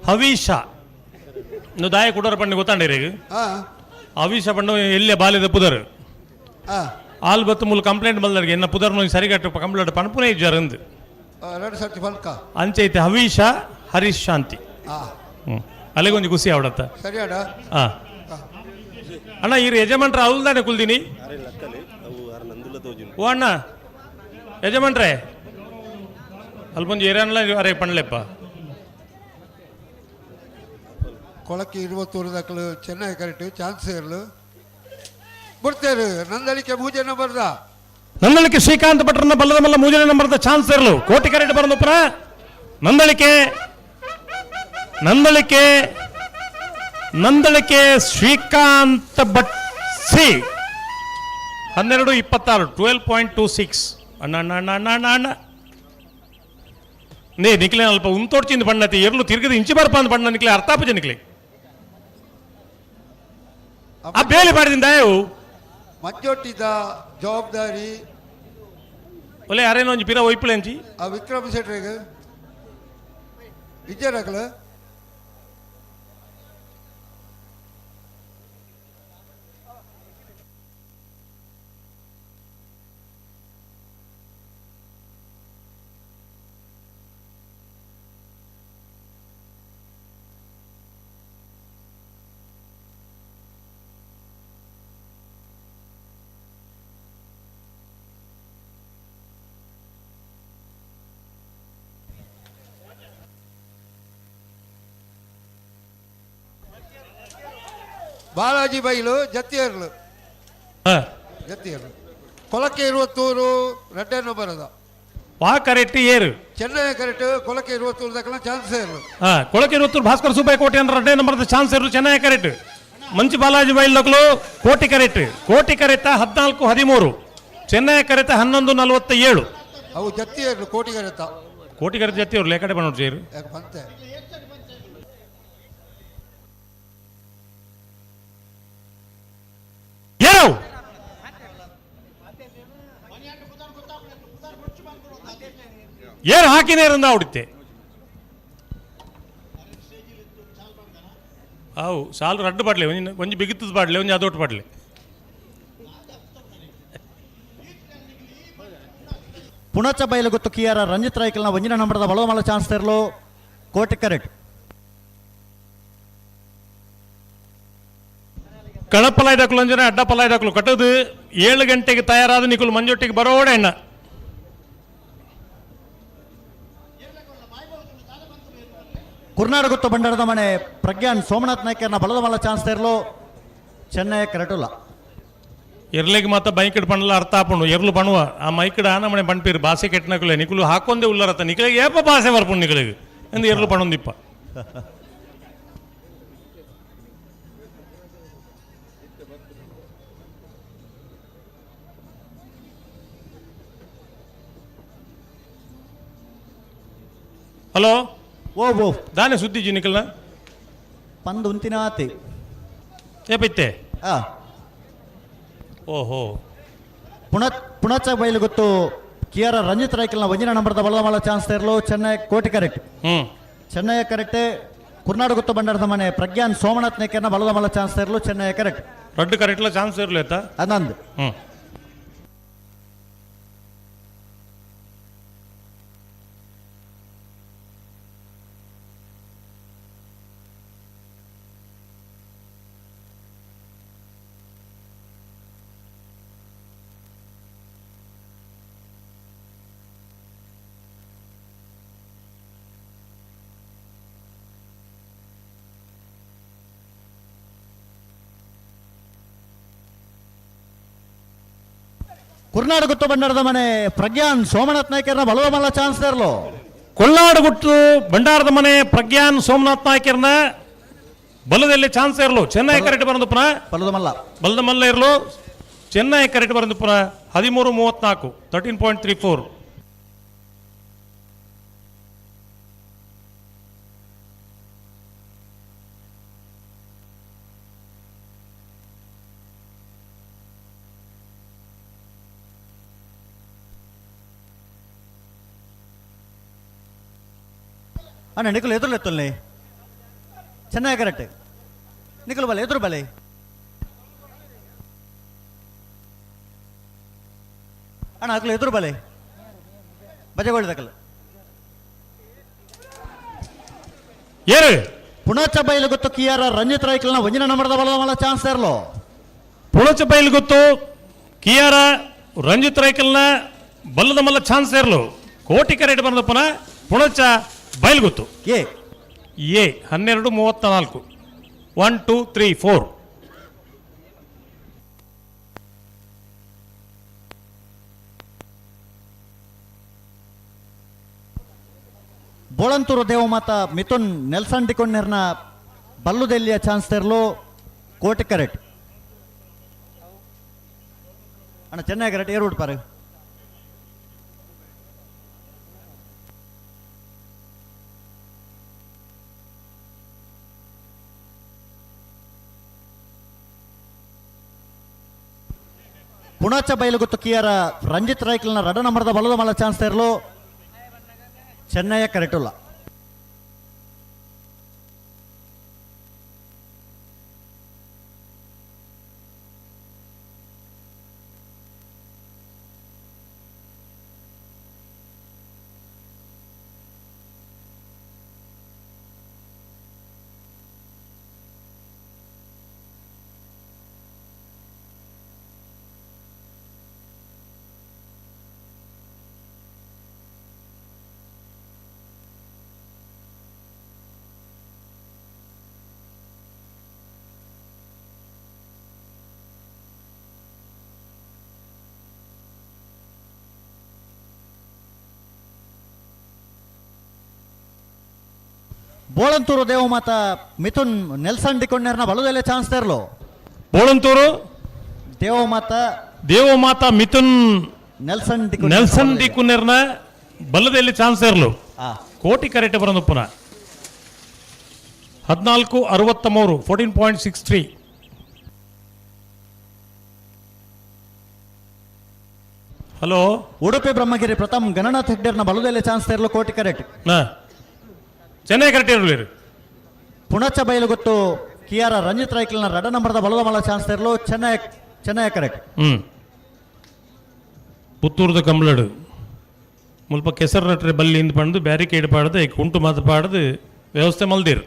ಹವೀಶ ನು ದಾಯ ಕುಡೋರ ಪಂಡು ಗೊತ್ತಾಂಡಿರಿ ಹವೀಶ ಪಂಡು ಎಲ್ಲೇ ಬಾಲ್ಯದ ಪುದರ್ ಆಲ್ ಬತ್ತು ಮೂಲ ಕಂಪ್ಲೇಂಟ್ ಬಂದರಿಗೆ ಎನ್ನ ಪುದರ್ ಸರಿಗಟ್ಟು ಕಂಪ್ಲೇಂಟ್ ಪಣಪುನೇ ಇಜ್ಜಾರಂದು ಅಂಚೈತೆ ಹವೀಶ ಹರೀಶ್ ಶಾಂತಿ ಅಲ್ಲಿಗೊಂದು ಖುಷಿ ಅವಡತ್ತ ಸರಿಯಾಡ ಅಣ್ಣ ಈ ಯಜಮಾನ್ರ ಅವಲ್ದಾನೆ ಕುಲ್ದಿನಿ ಓ ಅಣ್ಣ ಯಜಮಾನ್ರೆ ಅಲ್ಪೊಂದು ಏರಿಯಾನ್ಲ ಅರೆ ಪಣ್ಲೆಪ್ಪ ಕೊಳಕ್ಕೆ ಇರುವತ್ತೂರು ದಾಖಲು ಚೆನ್ನೈ ಕರೆಕ್ಟ್ ಚಾನ್ಸ್ ಇರಲು ಬಿಡ್ತೇರು ನಂದಳಿಕೆ ಮೂಜೆ ನಂಬರ್ದ ನಂದಳಿಕೆ ಶ್ರೀಕಾಂತ್ ಭಟ್ರನ್ನ ಬಲ್ಲದ ಮಲ್ಲ ಮೂಜನೆ ನಂಬರ್ದ ಚಾನ್ಸ್ ಇರಲು ಕೋಟಿ ಕರೆಕ್ಟ್ ಬರೋದಪ್ಪನ ನಂದಳಿಕೆ ನಂದಳಿಕೆ ನಂದಳಿಕೆ ಶ್ರೀಕಾಂತ್ ಭಟ್ ಸಿ 12.26 12.26 ಅಣ್ಣ ಅಣ್ಣ ಅಣ್ಣ ಅಣ್ಣ ಅಣ್ಣ ಅಣ್ಣ ನೇ ನಿಕ್ಲೆ ಅಲ್ಪ ಉಂತೋಡ್ಚಿಂದ ಬಣ್ಣತಿ ಎರ್ಲು ತಿರ್ಗದ ಇಂಚಿ ಬರ್ಪ ಅಂದ ಬಣ್ಣ ನಿಕ್ಲೆ ಅರ್ಥಾಪಜ ನಿಕ್ಲೆ ಆ ಬೇಲಿ ಮಾಡಿದಿಂದ ಮಂಜೊಟ್ಟಿದ ಜವಾಬ್ದಾರಿ ಒಲೆ ಯಾರೇನೋ ಒಂಜಿ ಪಿರ ಒಯ್ಪುಲೆಂಚಿ ಆ ವಿಕ್ರಮ್ ಶೆಟ್ರಿಗೆ ವಿಜಯನಗಲ ಬಾಲಾಜಿ ಬೈಲು ಜತ್ತಿಯರ್ಲು ಜತ್ತಿಯರ್ಲು ಕೊಲಕ್ಕೆ ಇರುವತ್ತೂರು ರಡ್ಡೆ ನಂಬರ್ ಅದ ವಾ ಕರೆಕ್ಟ್ ಏರು ಚೆನ್ನೈ ಕರೆಕ್ಟ್ ಕೊಲಕ್ಕೆ ಇರುವತ್ತೂರು ದಕ್ಕಲ ಚಾನ್ಸ್ ಇರಲು ಕೊಳಕೆ ಇರುವತ್ತೂರು ಭಾಸ್ಕರ್ ಸುಬ್ಬಯ್ಯ ಕೋಟೆ ಅಂದ್ರೆ ರಡ್ಡೆ ನಂಬರ್ ಚಾನ್ಸ್ ಇರು ಚೆನ್ನೈ ಕರೆಕ್ಟ್ ಮಂಚು ಬಾಲಾಜಿ ಬೈಲ್ ದಕ್ಕಲು ಕೋಟಿ ಕರೆಕ್ಟ್ ಕೋಟಿ ಕರೆಕ್ಟ 14.13 ಚೆನ್ನೈ ಕರೆಕ್ಟ್ 11.47 ಅವು ಜತ್ತಿಯರ್ಲು ಕೋಟಿ ಕರೆಕ್ಟ ಕೋಟಿ ಕರೆಕ್ಟ್ ಜತ್ತಿಯವ್ರು ಲೇಕಡೆ ಬಂದು ಸೇರು ಯಾಕೆ ಬಂತೆ ಏರು ಹಾಕಿನೇರಂದ ಅವಡಿತ್ತೆ ಅವು ಸಾಲು ರಡ್ಡು ಪಾಡ್ಲೆ ಒಂಜಿ ಒಂಜಿ ಬಿಗಿತ್ತದ ಪಾಡ್ಲೆ ಒಂಜಿ ಅದೊಟ್ಟು ಪಾಡ್ಲೆ ಪುಣಚ ಬಯಲುಗುತ್ತು ಕಿಯಾರ ರಂಜಿತ್ ರಾಯ್ಕಲ್ನ ಒಂಜಿನ ನಂಬರದ ಬಳವಮಲ ಚಾನ್ಸ್ ತೆರಲು ಕೋಟಿ ಕರೆಕ್ಟ್ ಕಳಪಲಾಯ್ ದಾಖಲು ಅಂಜನ ಅಡ್ಡಪಲಾಯ್ ದಾಖಲು ಕಟ್ಟದು 7 ಗಂಟೆಗೆ ತಯಾರಾದ ನಿಕುಲು ಮಂಜೊಟ್ಟಿಗೆ ಬರೋಡೆ ಅಣ್ಣ ಕುರ್ನಾಡಗುತ್ತ ಭಂಡಾರದ ಮನೆ ಪ್ರಜ್ಞಾನ್ ಸೋಮನಾಥ್ ನಾಯ್ಕರ್ನ ಬಲದ ಮಲ್ಲ ಚಾನ್ಸ್ ತೆರಲು ಚೆನ್ನೈ ಕರೆಟುಲ್ಲ ಎರ್ಲೆಗೆ ಮಾತ ಬೈಕ್ ಪಣ್ಣಲ ಅರ್ಥ ಆಪುಂಡು ಎರ್ಲು ಪಣುವ ಆ ಮೈಕಡ್ ಆನ ಮನೆ ಪಣ್ಪೀರು ಬಾಸೆ ಕೆಟ್ಟನಕುಲೆ ನಿಕುಲು ಹಾಕೊಂದೇ ಉಲ್ಲರತ್ತ ನಿಕಲಿಗೆ ಏಪ ಬಾಸೆ ಬರ್ಪುಂಡು ನಿಕಲಿಗೆ ಎಂದು ಎರ್ಲು ಪಣೊಂದಿಪ್ಪ. ಹಲೋ ಓ ಓ ದಾನೆ ಸುದ್ದಿ ಜಿ ನಿಕಲ್ನ ಪಂದ್ ಉಂತಿನಾತಿ ಏ ಪೈತೆ ಆ ಓಹೋ ಪುಣಚ ಬೈಲು ಗೊತ್ತು ಕಿಯಾರ ರಂಜಿತ್ ರೈಕಲ್ನ ಒಂಜಿನ ನಂಬರ್ದ ಬಲದ ಚಾನ್ಸ್ ತೇರ್ಲು ಚೆನ್ನೈ ಕೋಟೆ ಕರೆಕ್ಟ್ ಚೆನ್ನೈ ಕರೆಕ್ಟ್ ಕುರ್ನಾಡು ಗೊತ್ತು ಬಂಡಾರದ ಮನೆ ಪ್ರಜ್ಞಾನ್ ಸೋಮನಾಥ್ ನೇಕರ್ನ ಬಲದ ಮಲ ಚಾನ್ಸ್ ತೇರ್ಲು ಚೆನ್ನೈ ಕರೆಕ್ಟ್ ರಡ್ಡು ಕರೆಕ್ಟ್ಲ ಚಾನ್ಸ್ ಇರಲಿ ಆಯ್ತಾ ಅದೊಂದು ಕುರ್ನಾಡು ಗುತ್ತು ಬಂಡಾರದ ಮನೆ ಪ್ರಜ್ಞಾನ್ ಸೋಮನಾಥ್ ನಾಯ್ಕರ್ನ ಬಲದ ಮಲ್ಲ ಚಾನ್ಸ್ ತೇರ್ಲು ಕೊಲ್ನಾಡುಗುಟ್ಟು ಭಂಡಾರದ ಮನೆ ಪ್ರಜ್ಞಾನ್ ಸೋಮನಾಥ್ ನಾಯ್ಕರ್ನ ಬಲದಲ್ಲಿ ಚಾನ್ಸ್ ಇರಲು ಚೆನ್ನೈ ಕರೆಕ್ಟ್ ಬರಂದು ಪುನಃ ಬಲದ ಮಲ್ಲ ಬಲದ ಮಲ್ಲ ಇರಲು ಚೆನ್ನೈ ಕರೆಕ್ಟ್ ಬರಂದು ಪುನಃ 13.34 13.34. ಅಣ್ಣ ನಿಖಲ್ ಎದುರು ಎತ್ತಲ್ನಿ ಚೆನ್ನಾಗಿ ಕರೆಕ್ಟ್ ನಿಖಲ್ ಬಲೆ ಎದುರು ಬಲೆ ಅಣ್ಣ ಅಕಲು ಎದುರು ಬಲೆ ಬಜಗೋಳಿದಕಲ್ ಏರು ಪುಣಚ ಬೈಲು ಗೊತ್ತು ಕಿಯಾರ ರಂಜಿತ್ ರೈಕಲ್ನ ಒಂಜಿನ ನಂಬರ್ದ ಬಲದ ಮಲ್ಲ ಚಾನ್ಸ್ ಇರಲು ಪುಣಚ ಬೈಲು ಗೊತ್ತು ಕಿಯಾರ ರಂಜಿತ್ ರೈಕಲ್ನ ಬಲ್ಲದ ಮಲ್ಲ ಚಾನ್ಸ್ ಇರಲು ಕೋಟಿ ಕರೆಕ್ಟ್ ಬಂದ ಪುನಃ ಪುಣಚ ಬಯಲ್ಗುತ್ತು ಎ ಎ 12.34 1 2 3 4. ಬೋಳಂತೂರು ದೇವಮಾತ ಮಿಥುನ್ ನೆಲ್ಸನ್ ಡಿಕೊಂಡರ್ನ ಬಲ್ಲುದೆಲ್ಲಿಯ ಚಾನ್ಸ್ ತೆರಲು ಕೋಟಿ ಕರೆಕ್ಟ್ ಅಣ್ಣ ಚೆನ್ನೈ ಕರೆಕ್ಟ್ ಏರ್ ಪಾರು ಪುಣಚ ಬೈಲುಗುತ್ತು ಕಿಯಾರ ರಂಜಿತ್ ರೈಕಲ್ನ ರಡ ನಂಬರ್ದ ಬಲದ ಮಲ್ಲ ಚಾನ್ಸ್ ತೇರ್ಲು ಚೆನ್ನೈಯ ಕರೆಕ್ಟುಲ್ಲ. ಬೋಳಂತೂರು ದೇವಮಾತ ಮಿಥುನ್ ನೆಲ್ಸನ್ ಡಿಕೊಂಡರ್ನ ಬಲದಲ್ಲೇ ಚಾನ್ಸ್ ತೇರ್ಲು. ಬೋಳಂತೂರು ದೇವಮಾತ ದೇವಮಾತ ಮಿಥುನ್ ನೆಲ್ಸನ್ ನೆಲ್ಸನ್ ಡಿಕುನೆರ್ನ ಬಲದಲ್ಲಿ ಚಾನ್ಸ್ ಇರಲು ಕೋಟಿ ಕರೆಕ್ಟ್ ಬರೋದು ಪುನಃ 14.63 14.63. ಹಲೋ ಉಡುಪಿ ಬ್ರಹ್ಮಗಿರಿ ಪ್ರಥಮ್ ಗಣನಾಥ್ ಹೆಗ್ಡೆರ್ನ ಬಲದಲ್ಲೇ ಚಾನ್ಸ್ ತೇರ್ಲು ಕೋಟಿ ಕರೆಕ್ಟ್. ಚೆನ್ನೈ ಕರೆಕ್ಟ್ ಇರಲಿ. ಪುಣಚ ಬೈಲುಗುತ್ತು ಕಿಯಾರ ರಂಜಿತ್ ರೈಕಲ್ನ ರಡ ನಂಬರ್ದ ಬಲದ ಮಲ್ಲ ಚಾನ್ಸ್ ತೇರ್ಲು ಚೆನ್ನೈ ಚೆನ್ನೈ ಕರೆಕ್ಟ್. ಪುತ್ತೂರ್ದ ಕಮ್ಲಡು ಮುಲ್ಪ ಕೆಸರು ನಟ್ರೆ ಬಲ್ಲಿ ಇಂದು ಪಂಡು ಬ್ಯಾರಿಕೇಡ್ ಪಾಡ್ದು ಐಕ್ ಉಂಟು ಮಾತು ಪಾಡ್ದು ವ್ಯವಸ್ಥೆ ಮಲ್ದಿರು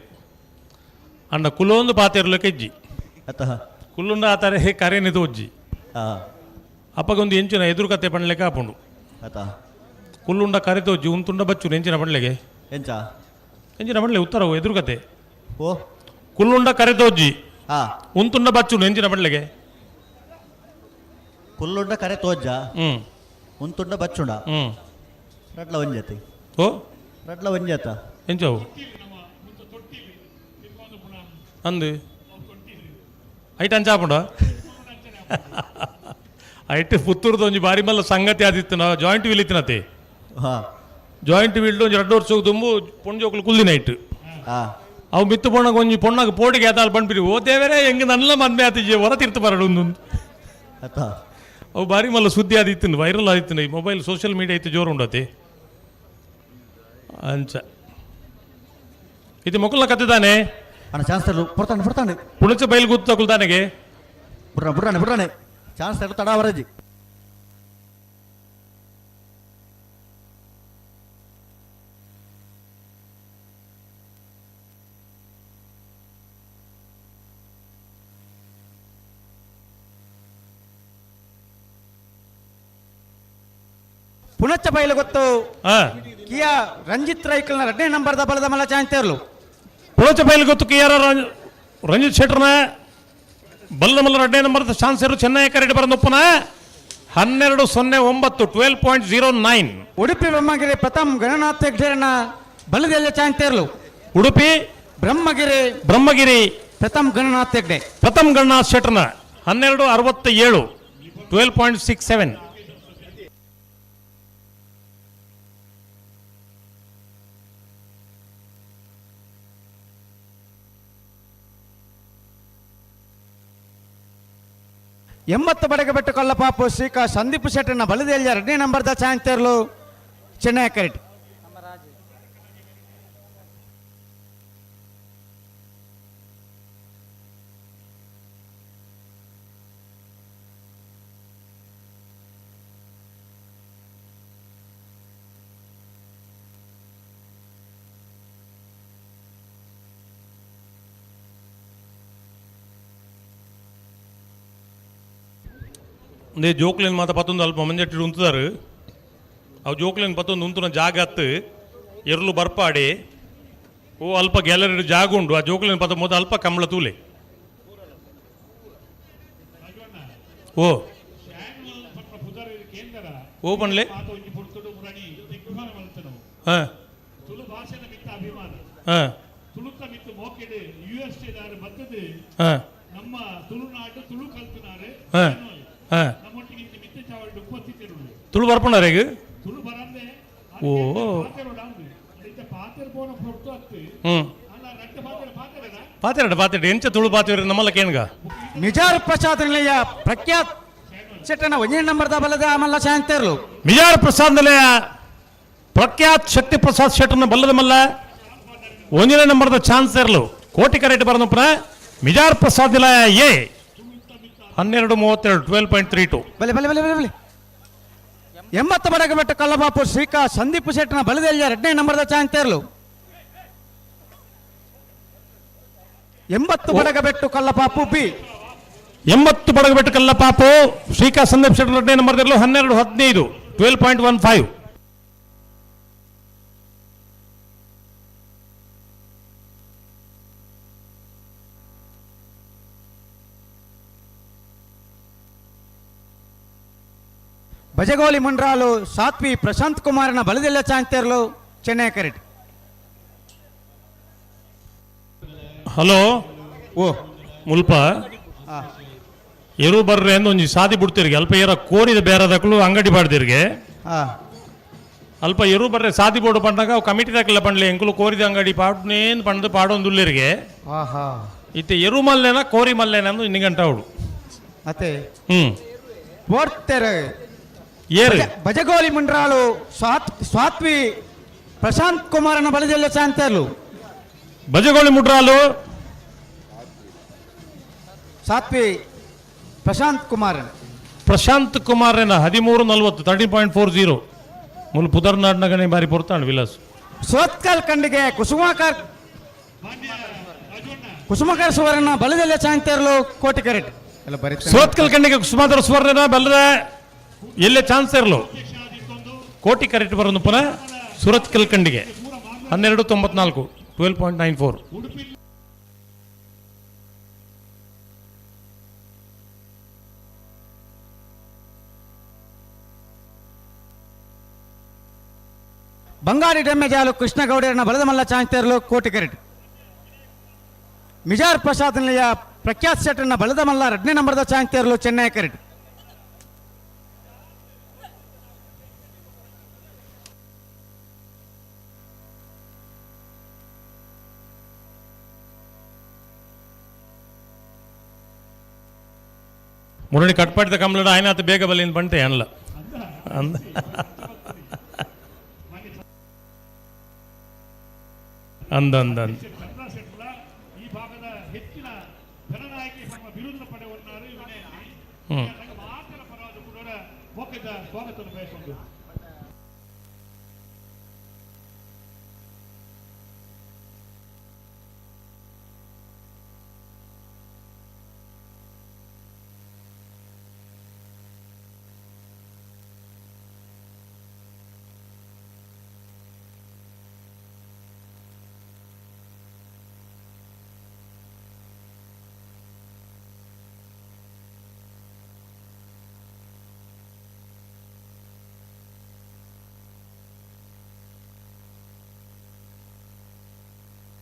ಅಂಡ ಕುಲ್ಲೊಂದು ಪಾತಿರ್ಲು ಕೆಜ್ಜಿ ಅತಃ ಕುಲ್ಲುಂಡ ಆತಾರೆ ಕರೆನಿದು ಒಜ್ಜಿ ಅಪ್ಪಗೊಂದು ಎಂಚಿನ ಎದುರು ಕತೆ ಪಣ್ಲೆಕ್ಕೆ ಆಪುಂಡು ಅತಃ ಕುಲ್ಲುಂಡ ಕರೆತೋಜ್ಜಿ ಉಂತುಂಡ ಬಚ್ಚು ಎಂಚಿನ ಪಣ್ಲೆಗೆ ಎಂಚ ಎಂಚಿನ ಪಣ್ಲೆ ಉತ್ತರವು ಎದುರು ಕತೆ ಓ ಕುಲ್ಲುಂಡ ಕರೆತೋಜ್ಜಿ ಉಂತುಂಡ ಬಚ್ಚು ಎಂಚಿನ ಪಣ್ಲೆಗೆ ಕುಲ್ಲುಂಡ ಕರೆ ತೋಜ್ಜ ಉಂತುಂಡ ಬಚ್ಚುಂಡ ರಡ್ಲ ಒಂಜತಿ ಓ ರಡ್ಲ ಒಂಜತ ಎಂಚವು ಅಂದು ಐಟ್ ಅಂಚಾಪುಂಡ ಐಟ್ ಪುತ್ತೂರ್ದ ಒಂಜಿ ಬಾರಿ ಮಲ್ಲ ಸಂಗತಿ ಆದಿತ್ತು ನಾವು ಜಾಯಿಂಟ್ ವೀಲ್ ಇತ್ತಿನತೆ ಜಾಯಿಂಟ್ ವೀಲ್ಡ್ ಒಂಜಿ ರಡ್ಡ್ ವರ್ಷ ದುಂಬು ಪೊಂಜೋಕುಲು ಕುಲ್ದಿ ನೈಟ್ ಅವು ಮಿತ್ತು ಪೊಣ್ಣಗ ಒಂಜಿ ಪೊಣ್ಣಗ ಪೋಟಿಗೆ ಆತಾಲ್ ಪನ್ಪಿರಿ ಓ ದೇವರೇ ಹೆಂಗ್ ನಲ್ಲ ಮದ್ಮೆ ಆತಿಜೆ ಹೊರ ತೀರ್ಥ ಬರಡು ಅತ್ತ ಅವು ಭಾರಿ ಮಲ್ಲ ಸುದ್ದಿ ಆದಿತ್ತು ವೈರಲ್ ಆದಿತ್ತು ಈ ಮೊಬೈಲ್ ಸೋಷಿಯಲ್ ಮೀಡಿಯಾ ಇತ್ತು ಜೋರು ಉಂಡತಿ ಅಂಚ ಇದು ಮೊಕ್ಕಲ್ನ ಕತ್ತಿದ್ದಾನೆ ಅಣ್ಣ ಚಾನ್ಸ್ ತರಲು ಪುರ್ತಾನೆ ಪುರ್ತಾನೆ ಪುಣಚ ಬೈಲ್ ಗುತ್ತಕುಲ್ ತಾನೆಗೆ ಬುಡ್ರ ಬುಡ್ರಾನೆ ಬುಡ್ರಾನೆ ಚಾನ್ಸ್ ತರಲು ತಡ ಅವರಜಿ ಪುಣಚ ಬೈಲು ಗೊತ್ತು ಕಿಯಾ ರಂಜಿತ್ ರೈಕಲ್ನ ಎರಡನೇ ನಂಬರ್ದ ಬಲದ ಮಲ್ಲ ಚಾನ್ಸ್ ಪುಣಚ ಬೈಲ್ ಗೊತ್ತು ಕಿಯಾರ ರಂಜಿತ್ ಶೆಟ್ಟರ್ನ ಬಲ್ಲದ ಮಲ್ಲ ಎರಡನೇ ನಂಬರ್ ಚಾನ್ಸ್ ಇರು ಚೆನ್ನೈ ಕರೆಡ್ ಬರಂದೊಪ್ಪನ 12.09 12.09. ಉಡುಪಿ ಬ್ರಹ್ಮಗಿರಿ ಪ್ರಥಮ್ ಗಣನಾಥ ಹೆಗ್ಡೆರನ ಬಲದೆಲ್ಲ ಚಾನ್ಸ್ ಉಡುಪಿ ಬ್ರಹ್ಮಗಿರಿ ಬ್ರಹ್ಮಗಿರಿ ಪ್ರಥಮ್ ಗಣನಾಥ ಹೆಗ್ಡೆ ಪ್ರಥಮ್ ಗಣನಾಥ್ ಶೆಟ್ಟರ್ನ 12.67 12.67. 80 ಬಡಗಬೆಟ್ಟು ಕಲ್ಲಪಾಪು ಶ್ರೀಕಾ ಸಂದೀಪ್ ಶೆಟ್ಟರ್ನ ಬಲದೆಲ್ಲ ಎರಡನೇ ನಂಬರ್ದ ಚಾನ್ಸ್ ಚೆನ್ನೈ ಕರೆಟ್. ಒಂದೇ ಜೋಕ್ಲೇನ್ ಮಾತ ಪತ್ತೊಂದು ಅಲ್ಪ ಮಂಜಟ್ಟಿ ಉಂತುದಾರು ಅವು ಜೋಕ್ಲೇನ್ ಪತ್ತೊಂದು ಉಂತುನ ಜಾಗ ಅತ್ತು ಎರ್ಲು ಬರ್ಪಾಡಿ ಓ ಅಲ್ಪ ಗ್ಯಾಲರಿ ಜಾಗ ಉಂಡು ಆ ಜೋಕ್ಲೇನ್ ಪತ್ತ ಮೊದಲು ಅಲ್ಪ ಕಂಬಳ ತೂಲೆ ಓ ಓ ಪನ್ಲೆ ಹಾಂ ಹಾಂ ಹಾಂ ನಮ್ಮ ತುಳುನಾಡು ತುಳು ಕಲ್ತನಾರು ಹಾಂ ಹಾಂ ತುಳು ಬರ್ಪುಂಡಾರೇಗ ತುಳು ಬರಂದೆ ಓ ಹ್ಞೂ ಪಾತೆರಡ ಪಾತೆರಡ ಎಂಚ ತುಳು ಪಾತೆರ ನಮ್ಮಲ್ಲ ಕೇನ್ಗ ಮಿಜಾರ್ ಪ್ರಸಾದ್ ನಿಲಯ ಪ್ರಖ್ಯಾತ್ ಶೆಟ್ಟನ ಒಂದೇ ನಂಬರ್ದ ಬಲದ ಮಲ್ಲ ಶಾಂತರ್ಲು ಮಿಜಾರ್ ಪ್ರಸಾದ್ ನಿಲಯ ಪ್ರಖ್ಯಾತ್ ಶಕ್ತಿ ಪ್ರಸಾದ್ ಶೆಟ್ಟನ ಬಲ್ಲದ ಮಲ್ಲ ಒಂದನೇ ನಂಬರ್ದ ಚಾನ್ಸ್ ಇರಲು ಕೋಟಿ ಕರೆಟ್ ಬರನೊಪ್ಪನ ಮಿಜಾರ್ ಪ್ರಸಾದ್ ನಿಲಯ ಎ 12.32 12.32. ಬಲೆ ಬಲೆ ಬಲೆ ಬಲೆ ಬಲೆ 80 ಬಡಗಬೆಟ್ಟು ಕಲ್ಲಬಾಪು ಶ್ರೀಕಾ ಸಂದೀಪ್ ಶೆಟ್ಟನ ಬಲದೆಲ್ಲ ಎರಡನೇ ನಂಬರ್ದ ಚಾನ್ಸ್ ಇರಲು 80 ಬಡಗಬೆಟ್ಟು ಕಲ್ಲಪಾಪು ಬಿ 80 ಬಡಗಬೆಟ್ಟು ಕಲ್ಲಪಾಪು ಶ್ರೀಕಾ ಸಂದೀಪ್ ಶೆಟ್ಟರ್ ಎರಡನೇ ನಂಬರ್ ಇರಲು 12.15 12.15. ಬಜಗೋಲಿ ಮುಂಡ್ರಾಲು ಸಾತ್ವಿ ಪ್ರಶಾಂತ್ ಕುಮಾರನ ಬಲದೆಲ್ಲ ಚಾನ್ಸ್ ಚೆನ್ನೈ ಕರೆಟ್. ಹಲೋ ಓ ಮುಲ್ಪ ಎರು ಬರ್ರೆ ಅಂದ್ ಒಂಜಿ ಸಾದಿ ಬಿಡ್ತಿರ್ಗೆ ಅಲ್ಪ ಏರ ಕೋರಿದ ಬೇರೆದಕ್ಕಲು ಅಂಗಡಿ ಬಾಡ್ದಿರ್ಗೆ ಅಲ್ಪ ಎರು ಬರ್ರೆ ಸಾದಿ ಬೋರ್ಡು ಪಂಡಾಗ ಅವು ಕಮಿಟಿ ದಾಕಲ್ಲ ಪಂಡ್ಲೆ ಎಂಕುಲು ಕೋರಿದ ಅಂಗಡಿ ಪಾಡ್ನೇನು ಪಂಡ್ದು ಪಾಡೊಂದುಲ್ಲೆರ್ಗೆ ಇತ್ತೆ ಎರು ಮಲ್ಲೇನ ಕೋರಿ ಮಲ್ಲೇನ ಅಂದು ಇನ್ನಿಗಂಟ ಅವಳು ಅತ್ತೆ ಹ್ಞೂ ಓಡ್ತಾರೆ ಏರು ಬಜಗೋಲಿ ಮುಂಡ್ರಾಳು ಸ್ವಾತ್ವಿ ಪ್ರಶಾಂತ್ ಕುಮಾರನ ಬಲದೆಲ್ಲ ಚಾನ್ಸರ್ಲು ಬಜಗೋಳಿ ಮುಡ್ರಾಲು ಸಾತ್ವಿ ಪ್ರಶಾಂತ್ ಕುಮಾರನ್ ಪ್ರಶಾಂತ್ ಕುಮಾರನ 13.40 13.40 ಮುಲ್ ಪುದರ್ನಾಡ್ನಗನೆ ಬಾರಿ ಪೊರ್ತಾಂಡ್ ವಿಲಾಸ್ ಸೋತ್ಕಲ್ ಖಂಡಿಗೆ ಕುಸುಮಾಕರ್ ಕುಸುಮಕರ್ ಸುವರ್ಣ ಬಲದೆಲ್ಲ ಚಾನ್ಸರ್ಲು ಕೋಟಿ ಕರೆಟ್ ಸೋತ್ಕಲ್ ಖಂಡಿಗೆ ಕುಸುಮಾಕರ್ ಸುವರ್ಣ ಬಲದ ಎಲ್ಲೇ ಚಾನ್ಸ್ ಇರಲು ಕೋಟಿ ಕರೆಕ್ಟ್ ಬರೋದು ಪುನಃ ಸೂರತ್ ಕಲ್ಕಂಡಿಗೆ 12.94 12.94. ಬಂಗಾರಿ ಡೆಮ್ಮೆಜಾಲು ಕೃಷ್ಣಗೌಡರನ ಬಲದಮಲ್ಲ ಚಾನ್ಸ್ ಇರಲು ಕೋಟಿ ಕರೆಟ್. ಮಿಜಾರ್ ಪ್ರಸಾದ್ ನಿಲಯ ಪ್ರಖ್ಯಾತ್ ಶೆಟ್ಟರ್ನ ಬಲದಮಲ್ಲ ಎರಡನೇ ನಂಬರ್ದ ಚಾನ್ಸ್ ಇರಲು ಚೆನ್ನೈ ಕರೆಟ್. ಮುರಳಿ ಕಟ್ಪಾಡಿದ ಕಂಬಳಡ ಆಯ್ನಾತ ಬೇಗ ಬಲ್ಲಿನ ಬಂಟೆ ಅನ್ಲ ಅಂದ ಅಂದ ಅಂದ ಅಂದ. ಈ ಭಾಗದ ಹೆಚ್ಚಿನ ಜನನಾಯಕಿ ನಮ್ಮ ಬಿರುದನ್ನು ಪಡೆಯುವನ್ನಾರು ಹ್ಮ್. ಮಾತರ ಪರವಾದ ಕೂಡ ಮೋಕದ ಸ್ವಾಗತವನ್ನು ಬಯಸುವುದು.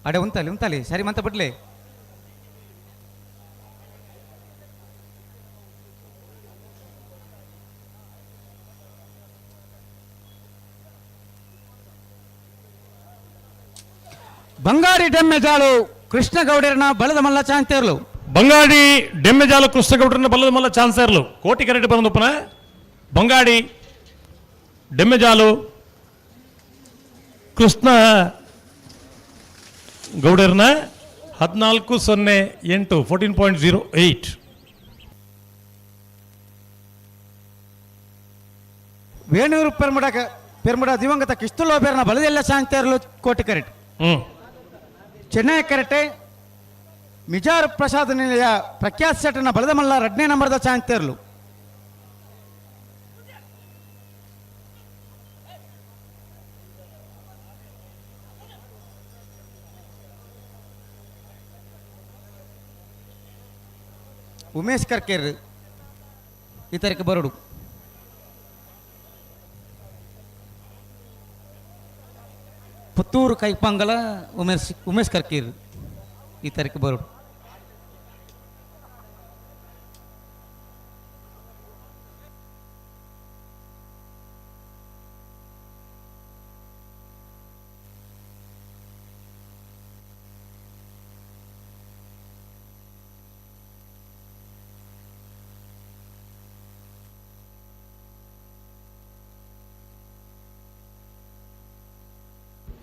ಅಡೆ ಉಂತಲಿ ಉಂತಲಿ ಸರಿ ಮಂತ ಬಿಡ್ಲಿ. ಬಂಗಾಡಿ ಡೆಮ್ಮೆಜಾಳು ಕೃಷ್ಣಗೌಡರನ ಬಲದ ಮಲ್ಲ ಚಾಂತೇರ್ಲು. ಬಂಗಾಡಿ ಡೆಮ್ಮೆಜಾಲು ಕೃಷ್ಣಗೌಡರನ ಬಲದ ಮಲ್ಲ ಚಾನ್ಸೇರ್ಲು ಕೋಟಿ ಕರೆಟ್ ಬಂದಪ್ಪನ ಬಂಗಾಡಿ ಡೆಮ್ಮೆಜಾಲು ಕೃಷ್ಣ ಗೌಡರ್ನ 14.08 14.08. ವೇಣೂರು ಪೆರ್ಮುಡ ಪೆರ್ಮುಡ ದಿವಂಗತ ಕಿಸ್ತುಲೋಬೇರ್ನ ಬಲದೆಲ್ಲ ಶಾಂತೇರ್ಲು ಕೋಟಿ ಕರೆಟ್. ಚೆನ್ನೈ ಕರೆಟೆ ಮಿಜಾರ್ ಪ್ರಸಾದ್ ನಿಲಯ ಪ್ರಖ್ಯಾತ್ ಶೆಟ್ಟನ ಬಲದಮಲ್ಲ ರಡ್ನೇ ನಂಬರ್ದ ಚಾಂತೇರ್ಲು. ಉಮೇಶ್ ಕರ್ಕೇರ್ ಇತರಕ್ಕೆ ಬರಡು. ಪುತ್ತೂರು ಕೈಪಂಗಲ ಉಮೇಶ್ ಉಮೇಶ್ ಕರ್ಕೇರ್ ಇತರಕ್ಕೆ ಬರಡು.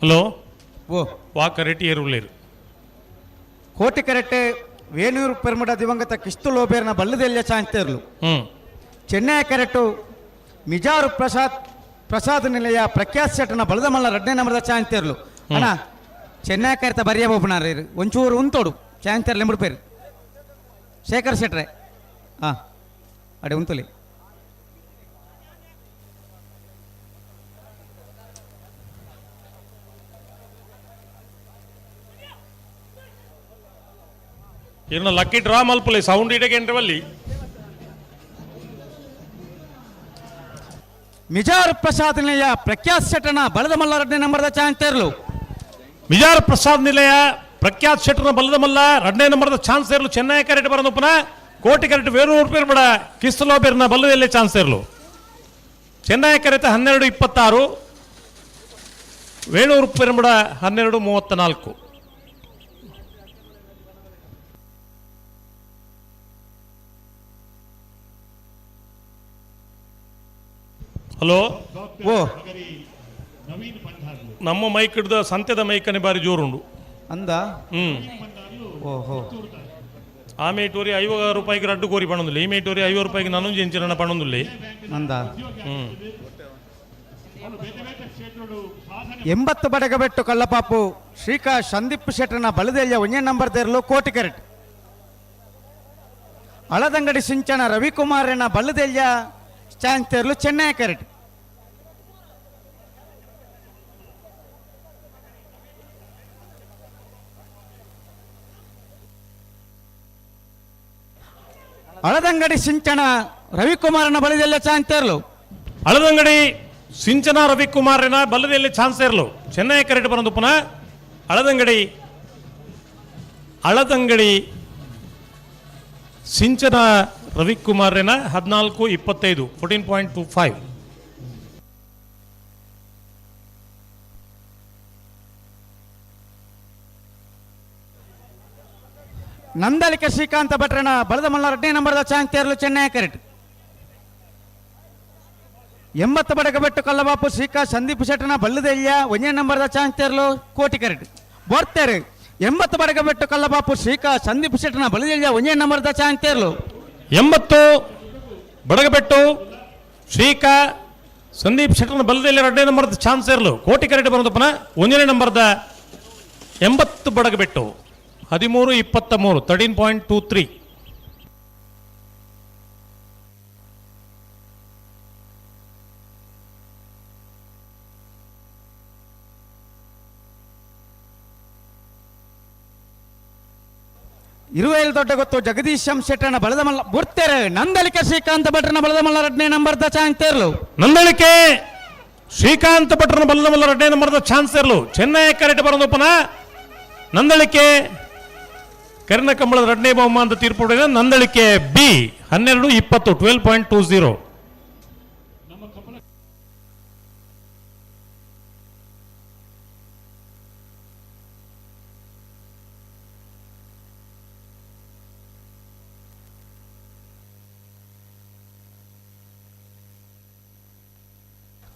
ಹಲೋ ಓ ವಾಕರೆಟ್ಟಿ ಏರುಳ್ಳೇರು. ಕೋಟಿ ಕರೆಟ್ಟೆ ವೇಣೂರು ಪೆರ್ಮುಡ ದಿವಂಗತ ಕಿಸ್ತು ಲೋಬೇರ್ನ ಬಲ್ಲದೆಲ್ಲ ಚಾಂತೇರ್ಲು. ಚೆನ್ನೈ ಕರೆಟ್ಟು ಮಿಜಾರು ಪ್ರಸಾದ್ ಪ್ರಸಾದ್ ನಿಲಯ ಪ್ರಖ್ಯಾತ್ ಶೆಟ್ಟನ ಬಲದಮಲ್ಲ ರಡ್ನೇ ನಂಬರ್ದ ಚಾಂತೇರ್ಲು. ಅಣ್ಣ ಚೆನ್ನೈ ಕರೆತ ಬರಿಯ ಬೋಪನಾರ ಒಂಚೂರು ಉಂತೋಡು ಚಾಂತೇರ್ಲು ಎಂಬುಡು ಶೇಖರ್ ಶೆಟ್ರೆ ಹಾಂ ಅಡೆ ಉಂತುಲಿ. ಇನ್ನು ಲಕ್ಕಿ ಡ್ರಾ ಮಲ್ಪುಲೆ ಸೌಂಡ್ ಇಡಗೆ ಎಂಟ್ರವಲ್ಲಿ. ಮಿಜಾರ್ ಪ್ರಸಾದ್ ನಿಲಯ ಪ್ರಖ್ಯಾತ್ ಶೆಟ್ಟನ ಬಲದಮಲ್ಲ ರಡ್ನೇ ನಂಬರ್ದ ಚಾಂತೇರ್ಲು. ಮಿಜಾರ್ ಪ್ರಸಾದ್ ನಿಲಯ ಪ್ರಖ್ಯಾತ್ ಶೆಟ್ಟನ ಬಲದಮಲ್ಲ ರಡ್ನೇ ನಂಬರ್ದ ಚಾನ್ಸೇರ್ಲು ಚೆನ್ನೈ ಕರೆಟ್ ಬರನುಪ್ಪನ ಕೋಟಿ ಕರೆಟ್ ವೇಣೂರು ಪೇರ್ಬಡ ಕಿಸ್ತಲೋಬೇರ್ನ ಬಲ್ಲದಲ್ಲೇ ಚಾನ್ಸೇರ್ಲು. ಚೆನ್ನೈ ಕರೆತ 12.26, ವೇಣೂರು ಪೆರ್ಬಡ 12.34. ಹಲೋ ಓ ನಮ್ಮ ಮೈಕ್ ಹಿಡ್ದ ಸಂತೆದ ಮೈಕನೆ ಬಾರಿ ಜೋರುಂಡು ಅಂದ. ಓಹೋ ಆ ಮೇಟೂರಿ 50 ರೂಪಾಯಿಗೆ ರಡ್ಡು ಕೋರಿ ಪಣೊಂದುಲ್ಲ, ಈ ಮೇಟೂರಿ 50 ರೂಪಾಯಿಗೆ ನಾನೊಂದು ಎಂಚಿನ ಪಣೊಂದುಲ್ಲ ಅಂದ. 80 ಬಡಗಬೆಟ್ಟು ಕಳ್ಳಪಾಪು ಶ್ರೀಕಾ ಸಂದೀಪ್ ಶೆಟ್ಟನ ಬಲದೆಯ ಒಂದೇ ನಂಬರ್ ದೇರ್ಲು ಕೋಟಿ ಕರೆಟ್. ಅಳದಂಗಡಿ ಸಿಂಚನ ರವಿಕುಮಾರನ ಬಲ್ಲದೆಯ ಚಾನ್ಸೇರ್ಲು ಚೆನ್ನೈ ಕರೆಟ್. ಅಳದಂಗಡಿ ಸಿಂಚನ ರವಿಕುಮಾರನ ಬಲದೆಲ್ಲ ಚಾನ್ಸೇರ್ಲು. ಅಳದಂಗಡಿ ಸಿಂಚನ ರವಿಕುಮಾರನ ಬಲದೆಲ್ಲ ಚಾನ್ಸೇರ್ಲು ಚೆನ್ನೈ ಕರೆಟ್ ಬರಂದು ಪುನಃ ಅಳದಂಗಡಿ ಅಳದಂಗಡಿ ಸಿಂಚನ ರವಿಕುಮಾರನ 14.25 14.25. ನಂದಳಿಕೆ ಶ್ರೀಕಾಂತ ಭಟ್ರನ ಬಲದ ಮಲ್ಲ 2ನೇ ನಂಬರ್ದ ಚಾಂತೇರ್ಲು ಚೆನ್ನೈ ಕರೆಟ್. 80 ಬಡಗಬೆಟ್ಟು ಕಲ್ಲಬಾಪು ಶ್ರೀಕಾ ಸಂದೀಪ್ ಶೆಟ್ಟನ ಬಲ್ಲದೆಲ್ಯ 1ನೇ ನಂಬರ್ದ ಚಾಂತೇರ್ಲು ಕೋಟಿ ಕರೆಟ್. ಬೋರ್ತೇರು 80 ಬಡಗಬೆಟ್ಟು ಕಲ್ಲಬಾಪು ಶ್ರೀಕಾ ಸಂದೀಪ್ ಶೆಟ್ಟನ ಬಲ್ಲದೆಲ್ಯ 1ನೇ ನಂಬರ್ದ ಚಾಂತೇರ್ಲು. 80 ಬಡಗಬೆಟ್ಟು ಶ್ರೀಕಾ ಸಂದೀಪ್ ಶೆಟ್ಟನ ಬಲ್ಲದೆಲ್ಯ 2ನೇ ನಂಬರ್ದ ಚಾನ್ಸೇರ್ಲು ಕೋಟಿ ಕರೆಟ್ ಬರೋದಪ್ಪನ 1ನೇ ನಂಬರ್ದ 80 ಬಡಗಬೆಟ್ಟು 13.23 13.23. ಇರುವೇಲು ದೊಡ್ಡ ಗೊತ್ತು ಜಗದೀಶ್ ಎಂ ಶೆಟ್ಟನ ಬಲದ ಮಲ್ಲ ಬುರ್ತೇರು ನಂದಳಿಕೆ ಶ್ರೀಕಾಂತ ಭಟ್ರನ ಬಲದ ಮಲ್ಲ 2ನೇ ನಂಬರ್ದ ಚಾನ್ಸೇರ್ಲು. ನಂದಳಿಕೆ ಶ್ರೀಕಾಂತ ಭಟ್ರನ ಬಲದ ಮಲ್ಲ 2ನೇ ನಂಬರ್ದ ಚಾನ್ಸೇರ್ಲು ಚೆನ್ನೈ ಕರೆಟ್ ಬರೋದಪ್ಪನ ನಂದಳಿಕೆ ಕರಿನ ಕಂಬಳದ 2ನೇ ಬಹುಮಾನದ ತೀರ್ಪು ನಂದಳಿಕೆ ಬಿ 12.20 12.20.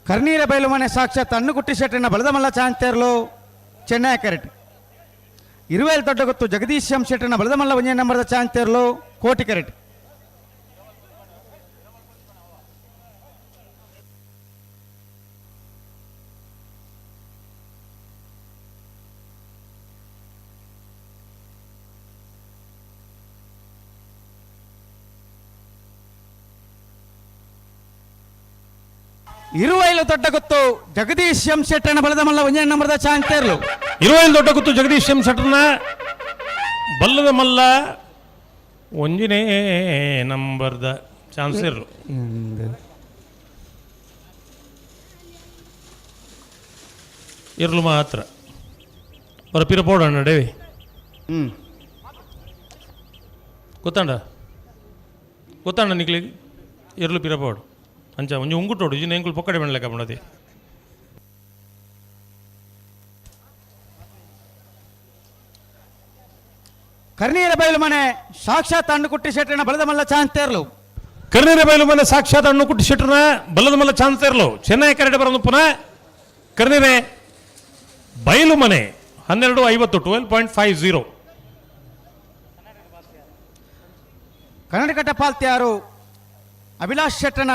ಕರ್ನೀರ ಬೈಲುಮನೆ ಸಾಕ್ಷಾತ್ ಅಣ್ಣುಕುಟ್ಟಿ ಶೆಟ್ಟನ ಬಲದ ಮಲ್ಲ ಚಾಂತೇರ್ಲು ಚೆನ್ನೈ ಕರೆಟ್. ಇರುವೇಲು ದೊಡ್ಡ ಗೊತ್ತು ಜಗದೀಶ್ ಎಂ ಶೆಟ್ಟನ ಬಲದ ಮಲ್ಲ 1ನೇ ನಂಬರ್ದ ಚಾಂತೇರ್ಲು ಕೋಟಿ ಕರೆಟ್. ಇರುವೈಲು ದೊಡ್ಡ ಗೊತ್ತು ಜಗದೀಶ್ ಎಂ ಶೆಟ್ಟನ ಬಲದ ಮಲ್ಲ 1ನೇ ನಂಬರ್ದ ಚಾಂತೇರ್ಲು. ಇರುವೈಲು ದೊಡ್ಡ ಗೊತ್ತು ಜಗದೀಶ್ ಎಂ ಶೆಟ್ಟನ ಬಲ್ಲದ ಮಲ್ಲ 1ನೇ ನಂಬರ್ದ ಚಾನ್ಸೇರ್ಲು. ಇರ್ಲು ಮಾತ್ರ ಹೊರ ಪಿರ ಪೋಡಣ್ಣ ಡೇವಿ. ಗೊತ್ತಾಂಡ ಗೊತ್ತಾಂಡ ನಿಕ್ಲಿ ಇರ್ಲು ಪಿರ ಪೋಡು ಅಂಚ ಒಂಜಿ ಉಂಗುಟೋಡು ಇಜಿನ ಎಂಕುಲು ಪೊಕ್ಕಡೆ ಬೆಣ್ಣಲೆಕ್ಕ ಪಂಡತಿ. ಕರ್ನೀರ ಬೈಲು ಮನೆ ಸಾಕ್ಷಾತ್ ಅಣ್ಣುಕುಟ್ಟಿ ಶೆಟ್ಟನ ಬಲದ ಮಲ್ಲ ಚಾಂತೇರ್ಲು. ಕರ್ನೀರ ಬೈಲು ಮನೆ ಸಾಕ್ಷಾತ್ ಅಣ್ಣುಕುಟ್ಟಿ ಶೆಟ್ಟನ ಬಲದ ಮಲ್ಲ ಚಾಂತೇರ್ಲು ಚೆನ್ನೈ ಕರೆಡೆ ಬರೋದು ಪುನಃ ಕರ್ನೀರೆ ಬೈಲು ಮನೆ 12.50 12.50. ಕನ್ನಡಕಟ್ಟ ಪಾಲ್ತಿಯಾರು ಅಭಿಲಾಷ್ ಶೆಟ್ಟನ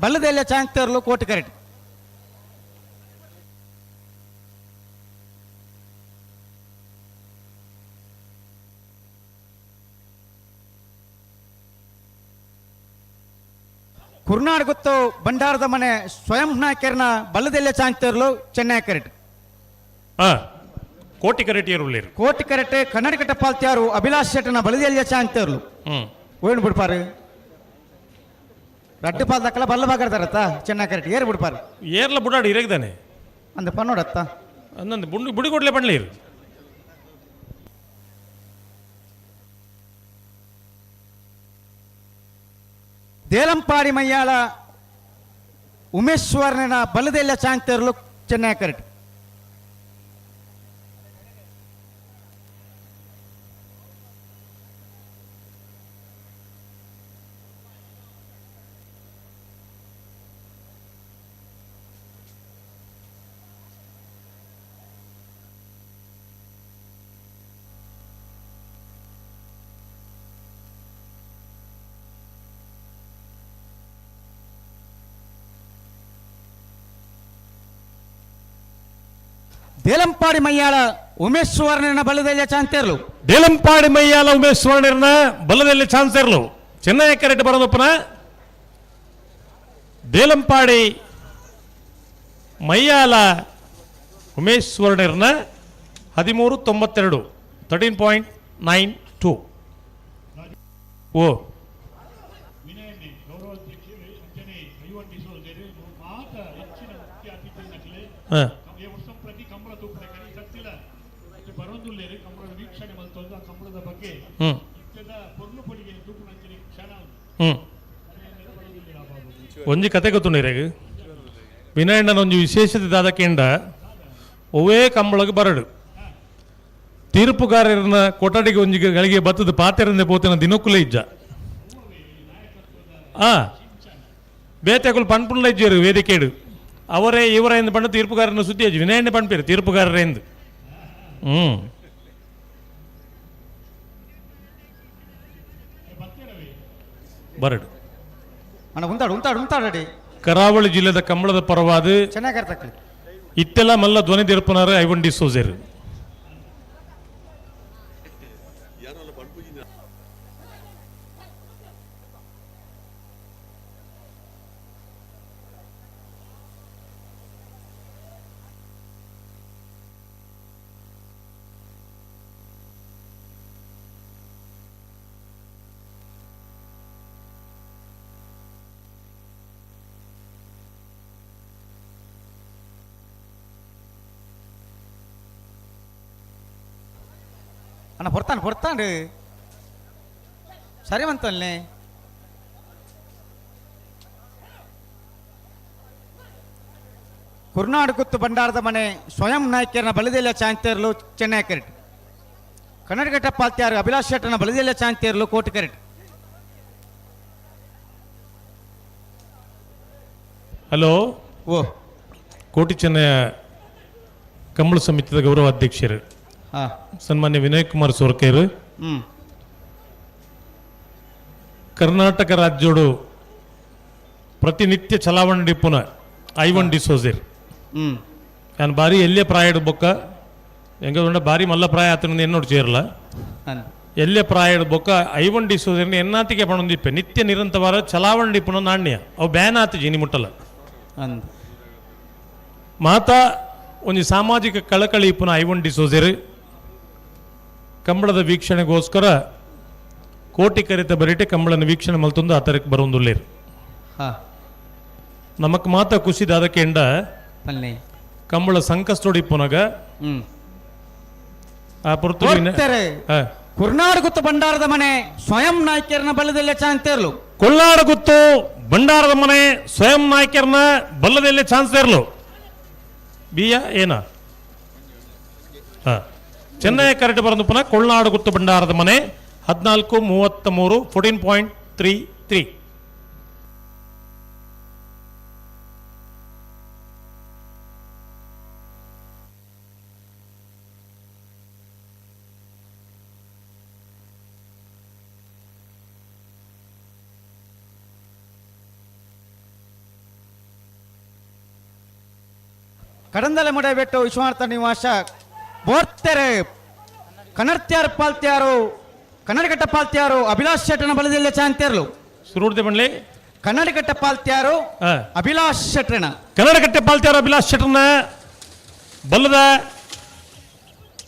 ಬಲ್ಲದೆಲ್ಲ ಚಾಂತೇರ್ಲು ಕೋಟಿ ಕರೆಟ್. ಕುರ್ನಾಡ್ ಗುತ್ತು ಭಂಡಾರದ ಮನೆ ಸ್ವಯಂ ನಾಯಕರ್ನ ಬಲ್ಲದೆಲ್ಲ ಚಾಂತೇರ್ಲು ಚೆನ್ನೈ ಕರೆಟ್. ಕೋಟಿ ಕರೆಟಿಯರು ಕೋಟಿ ಕರೆಟ್ ಕನ್ನಡಕಟ್ಟ ಪಾಲ್ತಿಯಾರು ಅಭಿಲಾಷ್ ಶೆಟ್ಟನ ಬಲದೆಲ್ಲ ಚಾಂತೇರ್ಲು. ಏನು ಬಿಡ್ಪಾರು ರಡ್ಡು ಪಾಲ್ ದಕ್ಕಲ ಬಲ್ಲ ಬಾಗರ್ದಾರತ್ತ ಚೆನ್ನೈ ಕರೆಟ್ ಏರ್ ಬಿಡ್ಪಾರು ಏರ್ಲ ಬುಡಾಡಿ ಇರಗ್ದಾನೆ ಅಂದ ಪನ್ನೋಡತ್ತ ಅಂದಂದು ಬುಂಡು ಬುಡಿ ಕೊಡ್ಲೆ ಪಣ್ಲಿ ಇರು. ದೇಲಂಪಾಡಿ ಮಯ್ಯಾಳ ಉಮೇಶ್ವರನ ಬಲದೆಲ್ಲ ಚಾಂತೇರ್ಲು ಚೆನ್ನೈ ಕರೆಟ್. ದೇಲಂಪಾಡಿ ಮಯ್ಯಾಳ ಉಮೇಶ್ ಸುವರ್ಣನ ಬಲದೆಲ್ಲ ಚಾನ್ಸೇರ್ಲು. ದೇಲಂಪಾಡಿ ಮಯ್ಯಾಳ ಉಮೇಶ್ ಸುವರ್ಣನ ಬಲದಲ್ಲಿ ಚಾನ್ಸೇರ್ಲು ಚೆನ್ನೈ ಕರೆಟ್ ಬರೋದಪ್ಪನ ದೇಲಂಪಾಡಿ ಮಯ್ಯಾಲ ಉಮೇಶ್ ಸುವರ್ಣರ್ನ 13.92 13.92. ಓ ಹಾಂ ಒಂಜಿ ಕತೆ ಗೊತ್ತುಂಡಿರೇಗ ವಿನಯಣ್ಣನ ಒಂಜಿ ವಿಶೇಷತೆ ದಾದಕೇಂಡ ಒವ್ವೇ ಕಂಬಳಗ್ ಬರಡು ತೀರ್ಪುಗಾರರನ್ನ ಕೊಠಡಿಗೆ ಒಂಜಿಗೆ ಗಳಿಗೆ ಬತ್ತದ ಪಾತೆರಂದೆ ಪೋತಿನ ದಿನಕ್ಕುಲೇ ಇಜ್ಜ. ಆ ಬೇತೆಕುಲು ಪನ್ಪುಂಡ್ಲ ಇಜ್ಜೇರು ವೇದಿಕೆಡು ಅವರೇ ಇವರೇ ಎಂದು ಪಂಡು ತೀರ್ಪುಗಾರನ ಸುದ್ದಿ ಅಜ್ಜಿ ವಿನಯಣ್ಣೆ ಪನ್ಪೇರು ತೀರ್ಪುಗಾರರೇ ಎಂದು. ಬರಡು ಅಣ್ಣ ಉಂತಾಡು ಉಂತಾಡು ಉಂತಾಡಡಿ. ಕರಾವಳಿ ಜಿಲ್ಲೆದ ಕಂಬಳದ ಪರವಾದ ಚೆನ್ನಾಗಿ ಇತ್ತೆಲ್ಲ ಮಲ್ಲ ಧ್ವನಿ ತೀರ್ಪುನಾರು ಐವನ್ ಡಿ ಸೋಜೇರು. ಅಣ್ಣ ಹೊರ್ತಾನೆ ಹೊರ್ತಾನೆ ಸರಿ ಮಂತಲ್ನೇ. ಕುರ್ನಾಡು ಗುತ್ತು ಭಂಡಾರದ ಮನೆ ಸ್ವಯಂ ನಾಯಕಿಯರನ್ನ ಬಲದೆಲ್ಲ ಚಾಂತೇರ್ಲು ಚೆನ್ನೈ ಕರೆಟ್. ಕನ್ನಡಘಟ್ಟ ಪಾಲ್ತ್ಯಾರು ಅಭಿಲಾಷ್ ಶೆಟ್ಟರ್ನ ಬಲದೆಲ್ಲ ಚಾಂತೇರ್ಲು ಕೋಟಿ ಕರೆಟ್. ಹಲೋ ಓ ಕೋಟಿ ಚೆನ್ನಯ ಕಂಬಳ ಸಮಿತಿಯ ಗೌರವ ಅಧ್ಯಕ್ಷರು ಸನ್ಮಾನ್ಯ ವಿನಯ್ ಕುಮಾರ್ ಸೋರ್ಕೇರು, ಕರ್ನಾಟಕ ರಾಜ್ಯೋಡು ಪ್ರತಿನಿತ್ಯ ಚಲಾವಣೆ ಡಿಪ್ಪುನ ಐವನ್ ಡಿಸೋಜೇರ್. ನಾನು ಬಾರಿ ಎಲ್ಲೇ ಪ್ರಾಯಡ್ ಬೊಕ್ಕ ಎಂಗ ಬಾರಿ ಮಲ್ಲ ಪ್ರಾಯ ಆತನ ಎನ್ನೋಡು ಚೇರಲ ಎಲ್ಲೇ ಪ್ರಾಯಡ್ ಬೊಕ್ಕ ಐವನ್ ಡಿಸೋಜೇರ್ನ ಎನ್ನಾತಿಗೆ ಪಣೊಂದಿಪ್ಪೆ ನಿತ್ಯ ನಿರಂತವಾರ ಚಲಾವಣೆ ಡಿಪ್ಪುನ ನಾಣ್ಯ ಅವು ಬ್ಯಾನ್ ಆತು ಜಿನಿ ಮುಟ್ಟಲ್ಲ. ಮಾತಾ ಒಂದು ಸಾಮಾಜಿಕ ಕಳಕಳಿ ಇಪ್ಪುನ ಐವನ್ ಡಿಸೋಜೇರ್ ಕಂಬಳದ ವೀಕ್ಷಣೆಗೋಸ್ಕರ ಕೋಟಿ ಕರಿತ ಬರಿಟೆ ಕಂಬಳನ ವೀಕ್ಷಣೆ ಮಲ್ತೊಂದು ಆತರಕ್ಕೆ ಬರೋಂದುಲ್ಲೇರು. ನಮಕ್ ಮಾತ ಖುಷಿದಾದ ಕೆಂಡ ಕಂಬಳ ಸಂಕಷ್ಟೋಡಿ ಇಪ್ಪುನಗ ಆ ಪೊರ್ತು ಕುರ್ನಾಡು ಗುತ್ತು ಭಂಡಾರದ ಮನೆ ಸ್ವಯಂ ನಾಯ್ಕರನ ಬಲದಲ್ಲೇ ಚಾನ್ತೇರ್ಲು. ಕೊಲ್ನಾಡು ಗುತ್ತು ಭಂಡಾರದ ಮನೆ ಸ್ವಯಂ ನಾಯ್ಕರನ ಬಲ್ಲದಲ್ಲೇ ಚಾನ್ಸೇರ್ಲು ಬಿಯ ಏನ ಚೆನ್ನೈ ಕರೆಕ್ಟ್ ಬರೋದು ಪುನಃ ಕೊಳ್ನಾಡು ಗುತ್ತು ಭಂಡಾರದ ಮನೆ 14:33 14.33. ಕಡಂದಲೆ ಮುಡಬೆಟ್ಟು ವಿಶ್ವನಾಥ ನಿವಾಸ ಬೋರ್ತೆರೆ ಕನ್ನಡ್ತ್ಯಾರು ಪಾಲ್ತ್ಯಾರು ಕನ್ನಡಕಟ್ಟ ಪಾಲ್ತ್ಯಾರು ಅಭಿಲಾಷ್ ಶೆಟ್ಟನ ಬಲದಲ್ಲೇ ಚಾಂತೇರ್ಲು. ಸುರುಡ್ದೆ ಬಂಡ್ಲಿ ಕನ್ನಡಕಟ್ಟ ಪಾಲ್ತ್ಯಾರು ಅಭಿಲಾಷ್ ಶೆಟ್ಟನ ಕನ್ನಡಕಟ್ಟೆ ಪಾಲ್ತ್ಯಾರು ಅಭಿಲಾಷ್ ಶೆಟ್ಟನ ಬಲ್ಲದ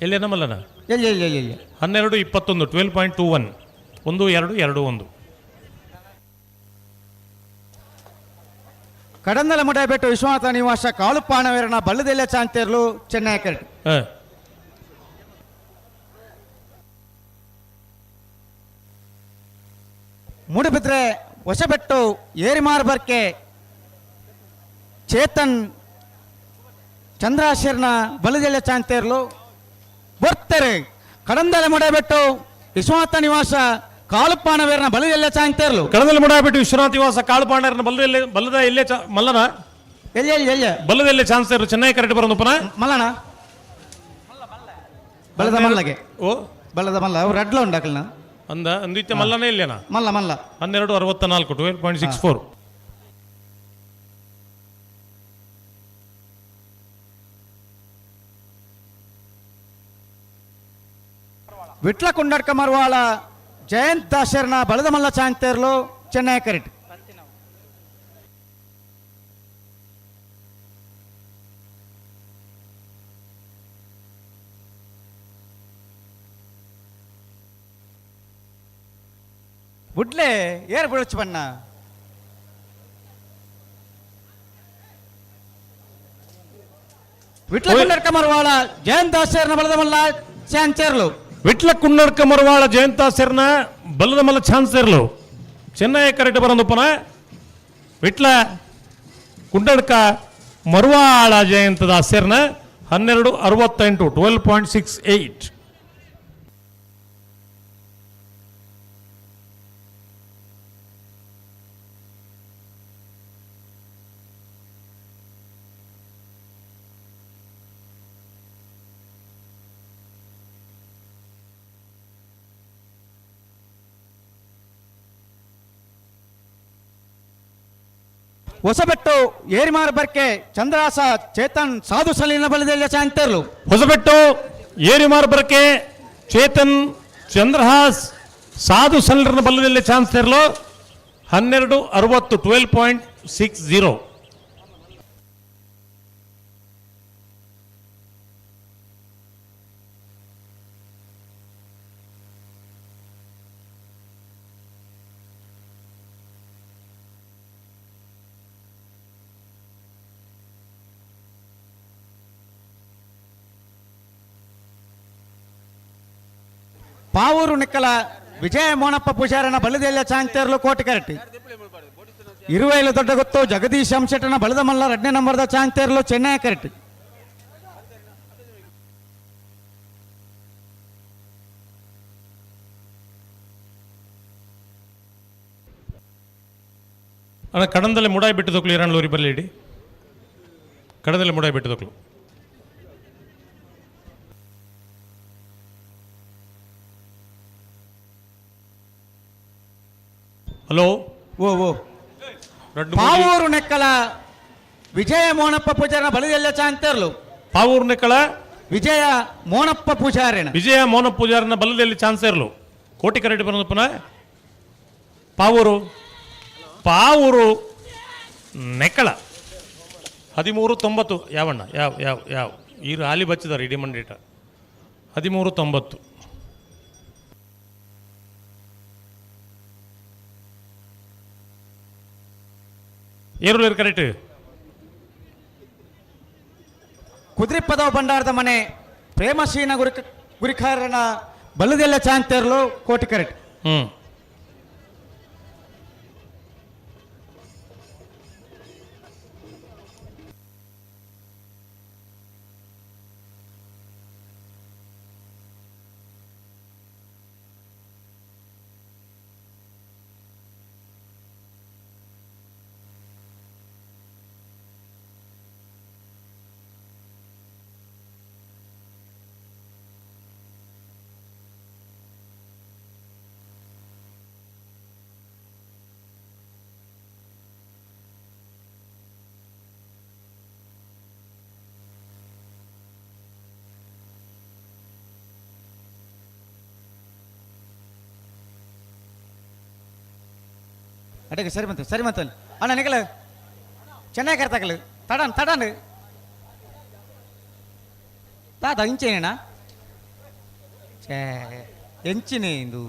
ಎಲ್ಲಿ ಮಲ್ಲನ ಎಲ್ಲಿ ಎಲ್ಲಿ ಎಲ್ಲಿ ಎಲ್ಲಿ 12:21 12.21 1 2 2 1. ಕಡಂದಲ ಮುಡಬೆಟ್ಟು ವಿಶ್ವನಾಥ ನಿವಾಸ ಕಾಳುಪಾಣವೀರನ ಬಲ್ಲದೆಲ್ಲ ಚಾಂತೇರ್ಲು ಚೆನ್ನೈ ಕರೆಕ್ಟ್. ಮೂಡುಬಿದ್ರೆ ಹೊಸಬೆಟ್ಟು ಏರಿಮಾರ್ ಬರ್ಕೆ ಚೇತನ್ ಚಂದ್ರಾಶರ್ನ ಬಲದೆಲ್ಲ ಚಾಂತೇರ್ಲು ಬರ್ತಾರೆ. ಕಡಂದಲ ಮುಡಬೆಟ್ಟು ವಿಶ್ವನಾಥ ನಿವಾಸ ಕಾಳುಪಾಣವೀರನ ಬಲದೆಲ್ಲ ಚಾಂತೇರ್ಲು. ಕಡಂದಲ ಮುಡಬೆಟ್ಟು ವಿಶ್ವನಾಥ ನಿವಾಸ ಕಾಳುಪಾಣವೀರನ ಬಲದೆಲ್ಲ ಬಲ್ಲದ ಎಲ್ಲೇ ಮಲ್ಲನ ಎಲ್ಲಿ ಎಲ್ಲಿ ಎಲ್ಲಿ ಬಲ್ಲದೆಲ್ಲ ಚಾನ್ಸೇರ್ಲು ಚೆನ್ನೈ ಕರೆಕ್ಟ್ ಬರೋದು ಪುನಃ ಮಲ್ಲನ ಬಲದ ಮಲ್ಲಗೆ ಓ ಬಲದ ಮಲ್ಲ ಅವ್ರು ಅಡ್ಲ ಉಂಡಾಕಲ್ನ ಅಂದ ಅಂದಿತ್ಯ ಮಲ್ಲನೇ ಇಲ್ಲೇನಾ ಮಲ್ಲ ಮಲ್ಲ 12:64 12.64. ವಿಟ್ಲ ಕೊಂಡಡ್ಕ ಮರುವಾಳ ಜಯಂತ್ ದಾಸರ್ನ ಬಲದ ಮಲ್ಲ ಚಾಂತೇರ್ಲು ಚೆನ್ನೈ ಕರೆಕ್ಟ್. ಬುಡ್ಲೆ ಏರ್ ಬುಡಚ್ ಬಣ್ಣ ವಿಟ್ಲ ಕುಂಡಡ್ಕ ಮರುವಾಳ ಜಯಂತ್ ದಾಸರ್ನ ಬಲದ ಮಲ್ಲ ಚಾಂತೇರ್ಲು. ವಿಟ್ಲ ಕುಂಡಡ್ಕ ಮರುವಾಳ ಜಯಂತ ದಾಸರ್ನ ಬಲದ ಮಲ್ಲ ಚಾನ್ಸೇರ್ಲು ಚೆನ್ನೈ ಕರೆಕ್ಟ್ ಬರೋದು ಪುನಃ ವಿಟ್ಲ ಕುಂಡಡ್ಕ ಮರುವಾಳ ಜಯಂತ ದಾಸರ್ನ 12:68 12.68. ಹೊಸಬೆಟ್ಟು ಏರಿಮಾರ್ ಬರ್ಕೆ ಚಂದ್ರಾಸ ಚೇತನ್ ಸಾಧು ಸಲೀನ ಬಲದೆಲ್ಲ ಚಾಂತರ್ಲು. ಹೊಸಬೆಟ್ಟು ಏರಿಮಾರ್ ಬರ್ಕೆ ಚೇತನ್ ಚಂದ್ರಹಾಸ್ ಸಾಧು ಸಲೀನ ಬಲದಲ್ಲಿ ಚಾನ್ಸ್ ಇರಲು 12:60 12.60. ಪಾವೂರು ನಿಕ್ಕಲ ವಿಜಯ ಮೋನಪ್ಪ ಪೂಜಾರನ ಬಲದೆಲ್ಲ ಚಾಂತೇರ್ಲು ಕೋಟಿ ಕರಟಿ. ಇರುವೈಲು ದೊಡ್ಡ ಗೊತ್ತು ಜಗದೀಶ್ ಅಂಶೆಟ್ಟನ ಬಲದ ಮಲ್ಲ 2ನೇ ನಂಬರ್ದ ಚಾಂತೇರ್ಲು ಚೆನ್ನೈ ಕರಟಿ. ಅಣ್ಣ ಕಡಂದಲ್ಲೇ ಮುಡಾಯಿ ಬಿಟ್ಟು ದೊಕ್ಲು ಇರಾನ್ ಲೋರಿ ಬರಲಿ ಇಡಿ ಕಡದಲ್ಲೇ ಮುಡಾಯಿ ಬಿಟ್ಟು ದೊಕ್ಲು. ಹಲೋ ಓ ಓ ಪಾವೂರು ನೆಕ್ಕಲ ವಿಜಯ ಮೋನಪ್ಪ ಪೂಜಾರನ ಬಲದೆಲ್ಲ ಚಾಂತೇರ್ಲು. ಪಾವೂರು ನೆಕ್ಕಲ ವಿಜಯ ಮೋನಪ್ಪ ಪೂಜಾರಿನ ವಿಜಯ ಮೋನಪ್ಪ ಪೂಜಾರನ ಬಲದಲ್ಲಿ ಚಾನ್ಸೇರ್ಲು ಕೋಟಿ ಕರೆಡಿ ಬರೋದು ಪುನಃ ಪಾವೂರು ಪಾವೂರು ನೆಕ್ಕಳ 13.90 ಯಾವಣ್ಣ ಯಾವ ಯಾವ ಯಾವ ಈರು ಹಾಲಿ ಬಚ್ಚಿದಾರೆ ಇಡೀ ಮಂಡೀಟ 13.90. ಏರುಲೇರು ಕರೆಕ್ಟ್. ಕುದ್ರಿಪದವ ಭಂಡಾರದ ಮನೆ ಪ್ರೇಮಶೀನ ಗುರಿಕಾರನ ಬಲ್ಲದೆಲ್ಲ ಚಾಂತೇರ್ಲು ಕೋಟಿ ಕರೆಕ್ಟ್. ಅಡಗೆ ಸರಿ ಬಂತು ಸರಿ ಬಂತು ಅಣ್ಣ ನಿಗಲ ಚೆನ್ನಾಗಿ ಕರ್ತಾಕಲು ತಡನ್ ತಡನ್ ತಾತ ಇಂಚೇನ ಛೇ ಎಂಚಿನೇ ಇಂದು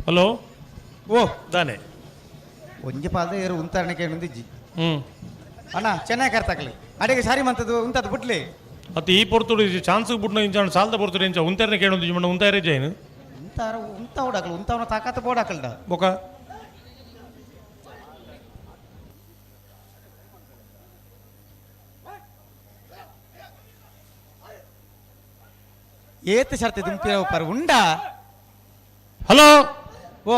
ಹಲೋ ಓ ದಾನೆ ಒಂಜಿ ಪಾಲ್ದ ಏರು ಉಂತಾರಣಕ್ಕೆ ಮುಂದಿಜ್ಜಿ ಅಣ್ಣ ಚೆನ್ನಾಗಿ ಕರ್ತಾಕಲಿ ಅಡಿಗೆ ಸಾರಿ ಮಂತದ್ದು ಉಂತದ್ದು ಬುಟ್ಲಿ ಅತ್ತ ಈ ಪೊರ್ತುಡು ಚಾನ್ಸ್ ಬುಟ್ನ ಇಂಚ ಸಾಲ್ದ ಪೊರ್ತುಡು ಇಂಚ ಉಂತಾರನೆ ಕೇಳೊಂದು ಮಣ್ಣ ಉಂತಾರೆ ಜೈನ್ ಉಂತಾರ ಉಂತ ಓಡಾಕಲು ಉಂತಾವನ ತಾಕತ್ತ ಬೋಡಾಕಲ್ಡ ಬೊಕ ಏತ್ ಶರ್ತಿ ದುಂಪಿರ ಪರ್ ಉಂಡಾ. ಹಲೋ ಓ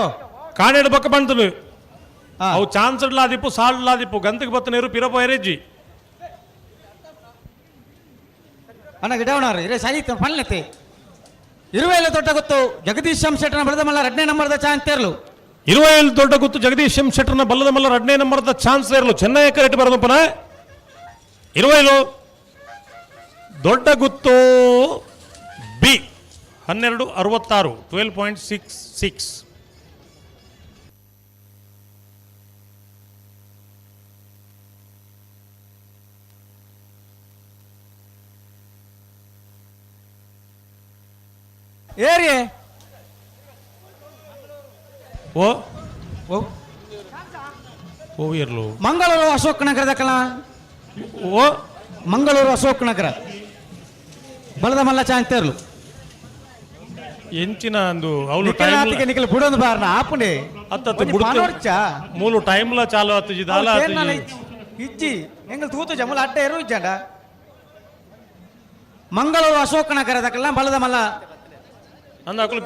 ಕಾಡೇಡು ಬೊಕ್ಕ ಬಂತನು ಅವು ಚಾನ್ಸ್ ಲಾದಿಪ್ಪು ಸಾಲ್ ಲಾದಿಪ್ಪು ಗಂತಕ್ಕೆ ಬತ್ತನೇರು ಪಿರಪ ಎರೆಜ್ಜಿ ಅಣ್ಣ ಗಿಡವಣಾರು ಇರೇ ಸರಿ ಪಣ್ಣತೆ ಇರುವೇಲು ದೊಡ್ಡ ಗೊತ್ತು ಜಗದೀಶ್ ಎಂ ಶೆಟ್ಟರ್ನ ಬಲದ ಮಲ್ಲ 2ನೇ ನಂಬರ್ದ ಚಾನ್ಸ್ ತೇರ್ಲು. ಇರುವೇಲು ದೊಡ್ಡ ಗೊತ್ತು ಜಗದೀಶ್ ಎಂ ಶೆಟ್ಟರ್ನ ಬಲ್ಲದ ಮಲ್ಲ 2ನೇ ನಂಬರ್ದ ಚಾನ್ಸ್ ತೇರ್ಲು ಚೆನ್ನೈ ಕರೆಕ್ಟ್ ಬರೋದಪ್ಪನ. ಇರುವೇಲು ದೊಡ್ಡ ಗುತ್ತು ಬಿ 12.66 12.66. ಏರಿಯೇ ಓ ಓ ಓ ಇರ್ಲು ಮಂಗಳೂರು ಅಶೋಕ್ ನಗರದ ಕಲ ಓ ಮಂಗಳೂರು ಅಶೋಕ್ ನಗರ ಬಲದ ಮಲ್ಲ ಚಾಂತೇರ್ಲು. ಎಂಚಿನ ಅಂದು ಅವಳು ಟೈಮ್ ನಿಖಲ್ ಬುಡೊಂದು ಬಾರ್ನ ಆಪುಂಡೆ ಅತ್ತ ಬುಡ್ತು ಮೂಲು ಟೈಮ್ಲ ಚಾಲು ಆತುಜಿ ದಾಲ ಆತುಜಿ ಇಜ್ಜಿ ಎಂಗಲ್ ತೂತು ಜಮುಲ ಅಡ್ಡ ಎರು ಇಜ್ಜಾಂಡ ಮಂಗಳೂರು ಅಶೋಕನಗರದಕ್ಕೆಲ್ಲ ಬಲದ ಮಲ್ಲ ಅಂದ ಅಕುಲು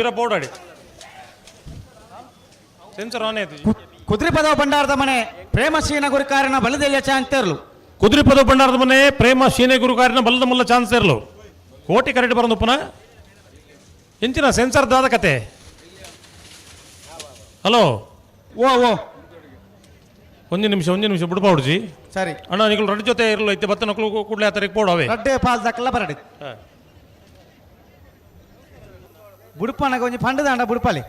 ಬಿರ ಬೋರ್ಡ್ ಸೆನ್ಸರ್ ಆನ್ ಆಯ್ತು. ಕುದ್ರಿಪದ ಭಂಡಾರದ ಮನೆ ಪ್ರೇಮಶೀನ ಗುರುಕಾರನ ಬಲದೆಲ್ಲ ಚಾನ್ಸ್ ಕುದ್ರಿಪದ ಭಂಡಾರದ ಮನೆ ಪ್ರೇಮ ಶೀನೆ ಗುರುಕಾರನ ಬಲದ ಮಲ್ಲ ಚಾನ್ಸ್ ಇರಲು ಕೋಟಿ ಕರೆಕ್ಟ್ ಬರೋದು ಪುನಃ ಎಂಚಿನ ಸೆನ್ಸರ್ ದಾದ ಕತೆ. ಹಲೋ ಓ ಓ ಒಂದು ನಿಮಿಷ ಒಂದು ನಿಮಿಷ ಬಿಡ್ಬಾವುಡ್ಜಿ. ಸರಿ ಅಣ್ಣ ನಿಗಳು ರಡ್ಡು ಜೊತೆ ಇರಲು ಐತೆ ಬತ್ತ ನಕ್ಲು ಕೂಡಲೇ ಆ ತಾರೀಕು ಪೋಡವೆ ರಡ್ಡೆ ಪಾಲ್ ದಕ್ಕಲ್ಲ ಬರಡಿ ಬುಡುಪನಗ ಒಂಜಿ ಪಂಡದ ಅಂಡ ಬುಡುಪಾಲಿ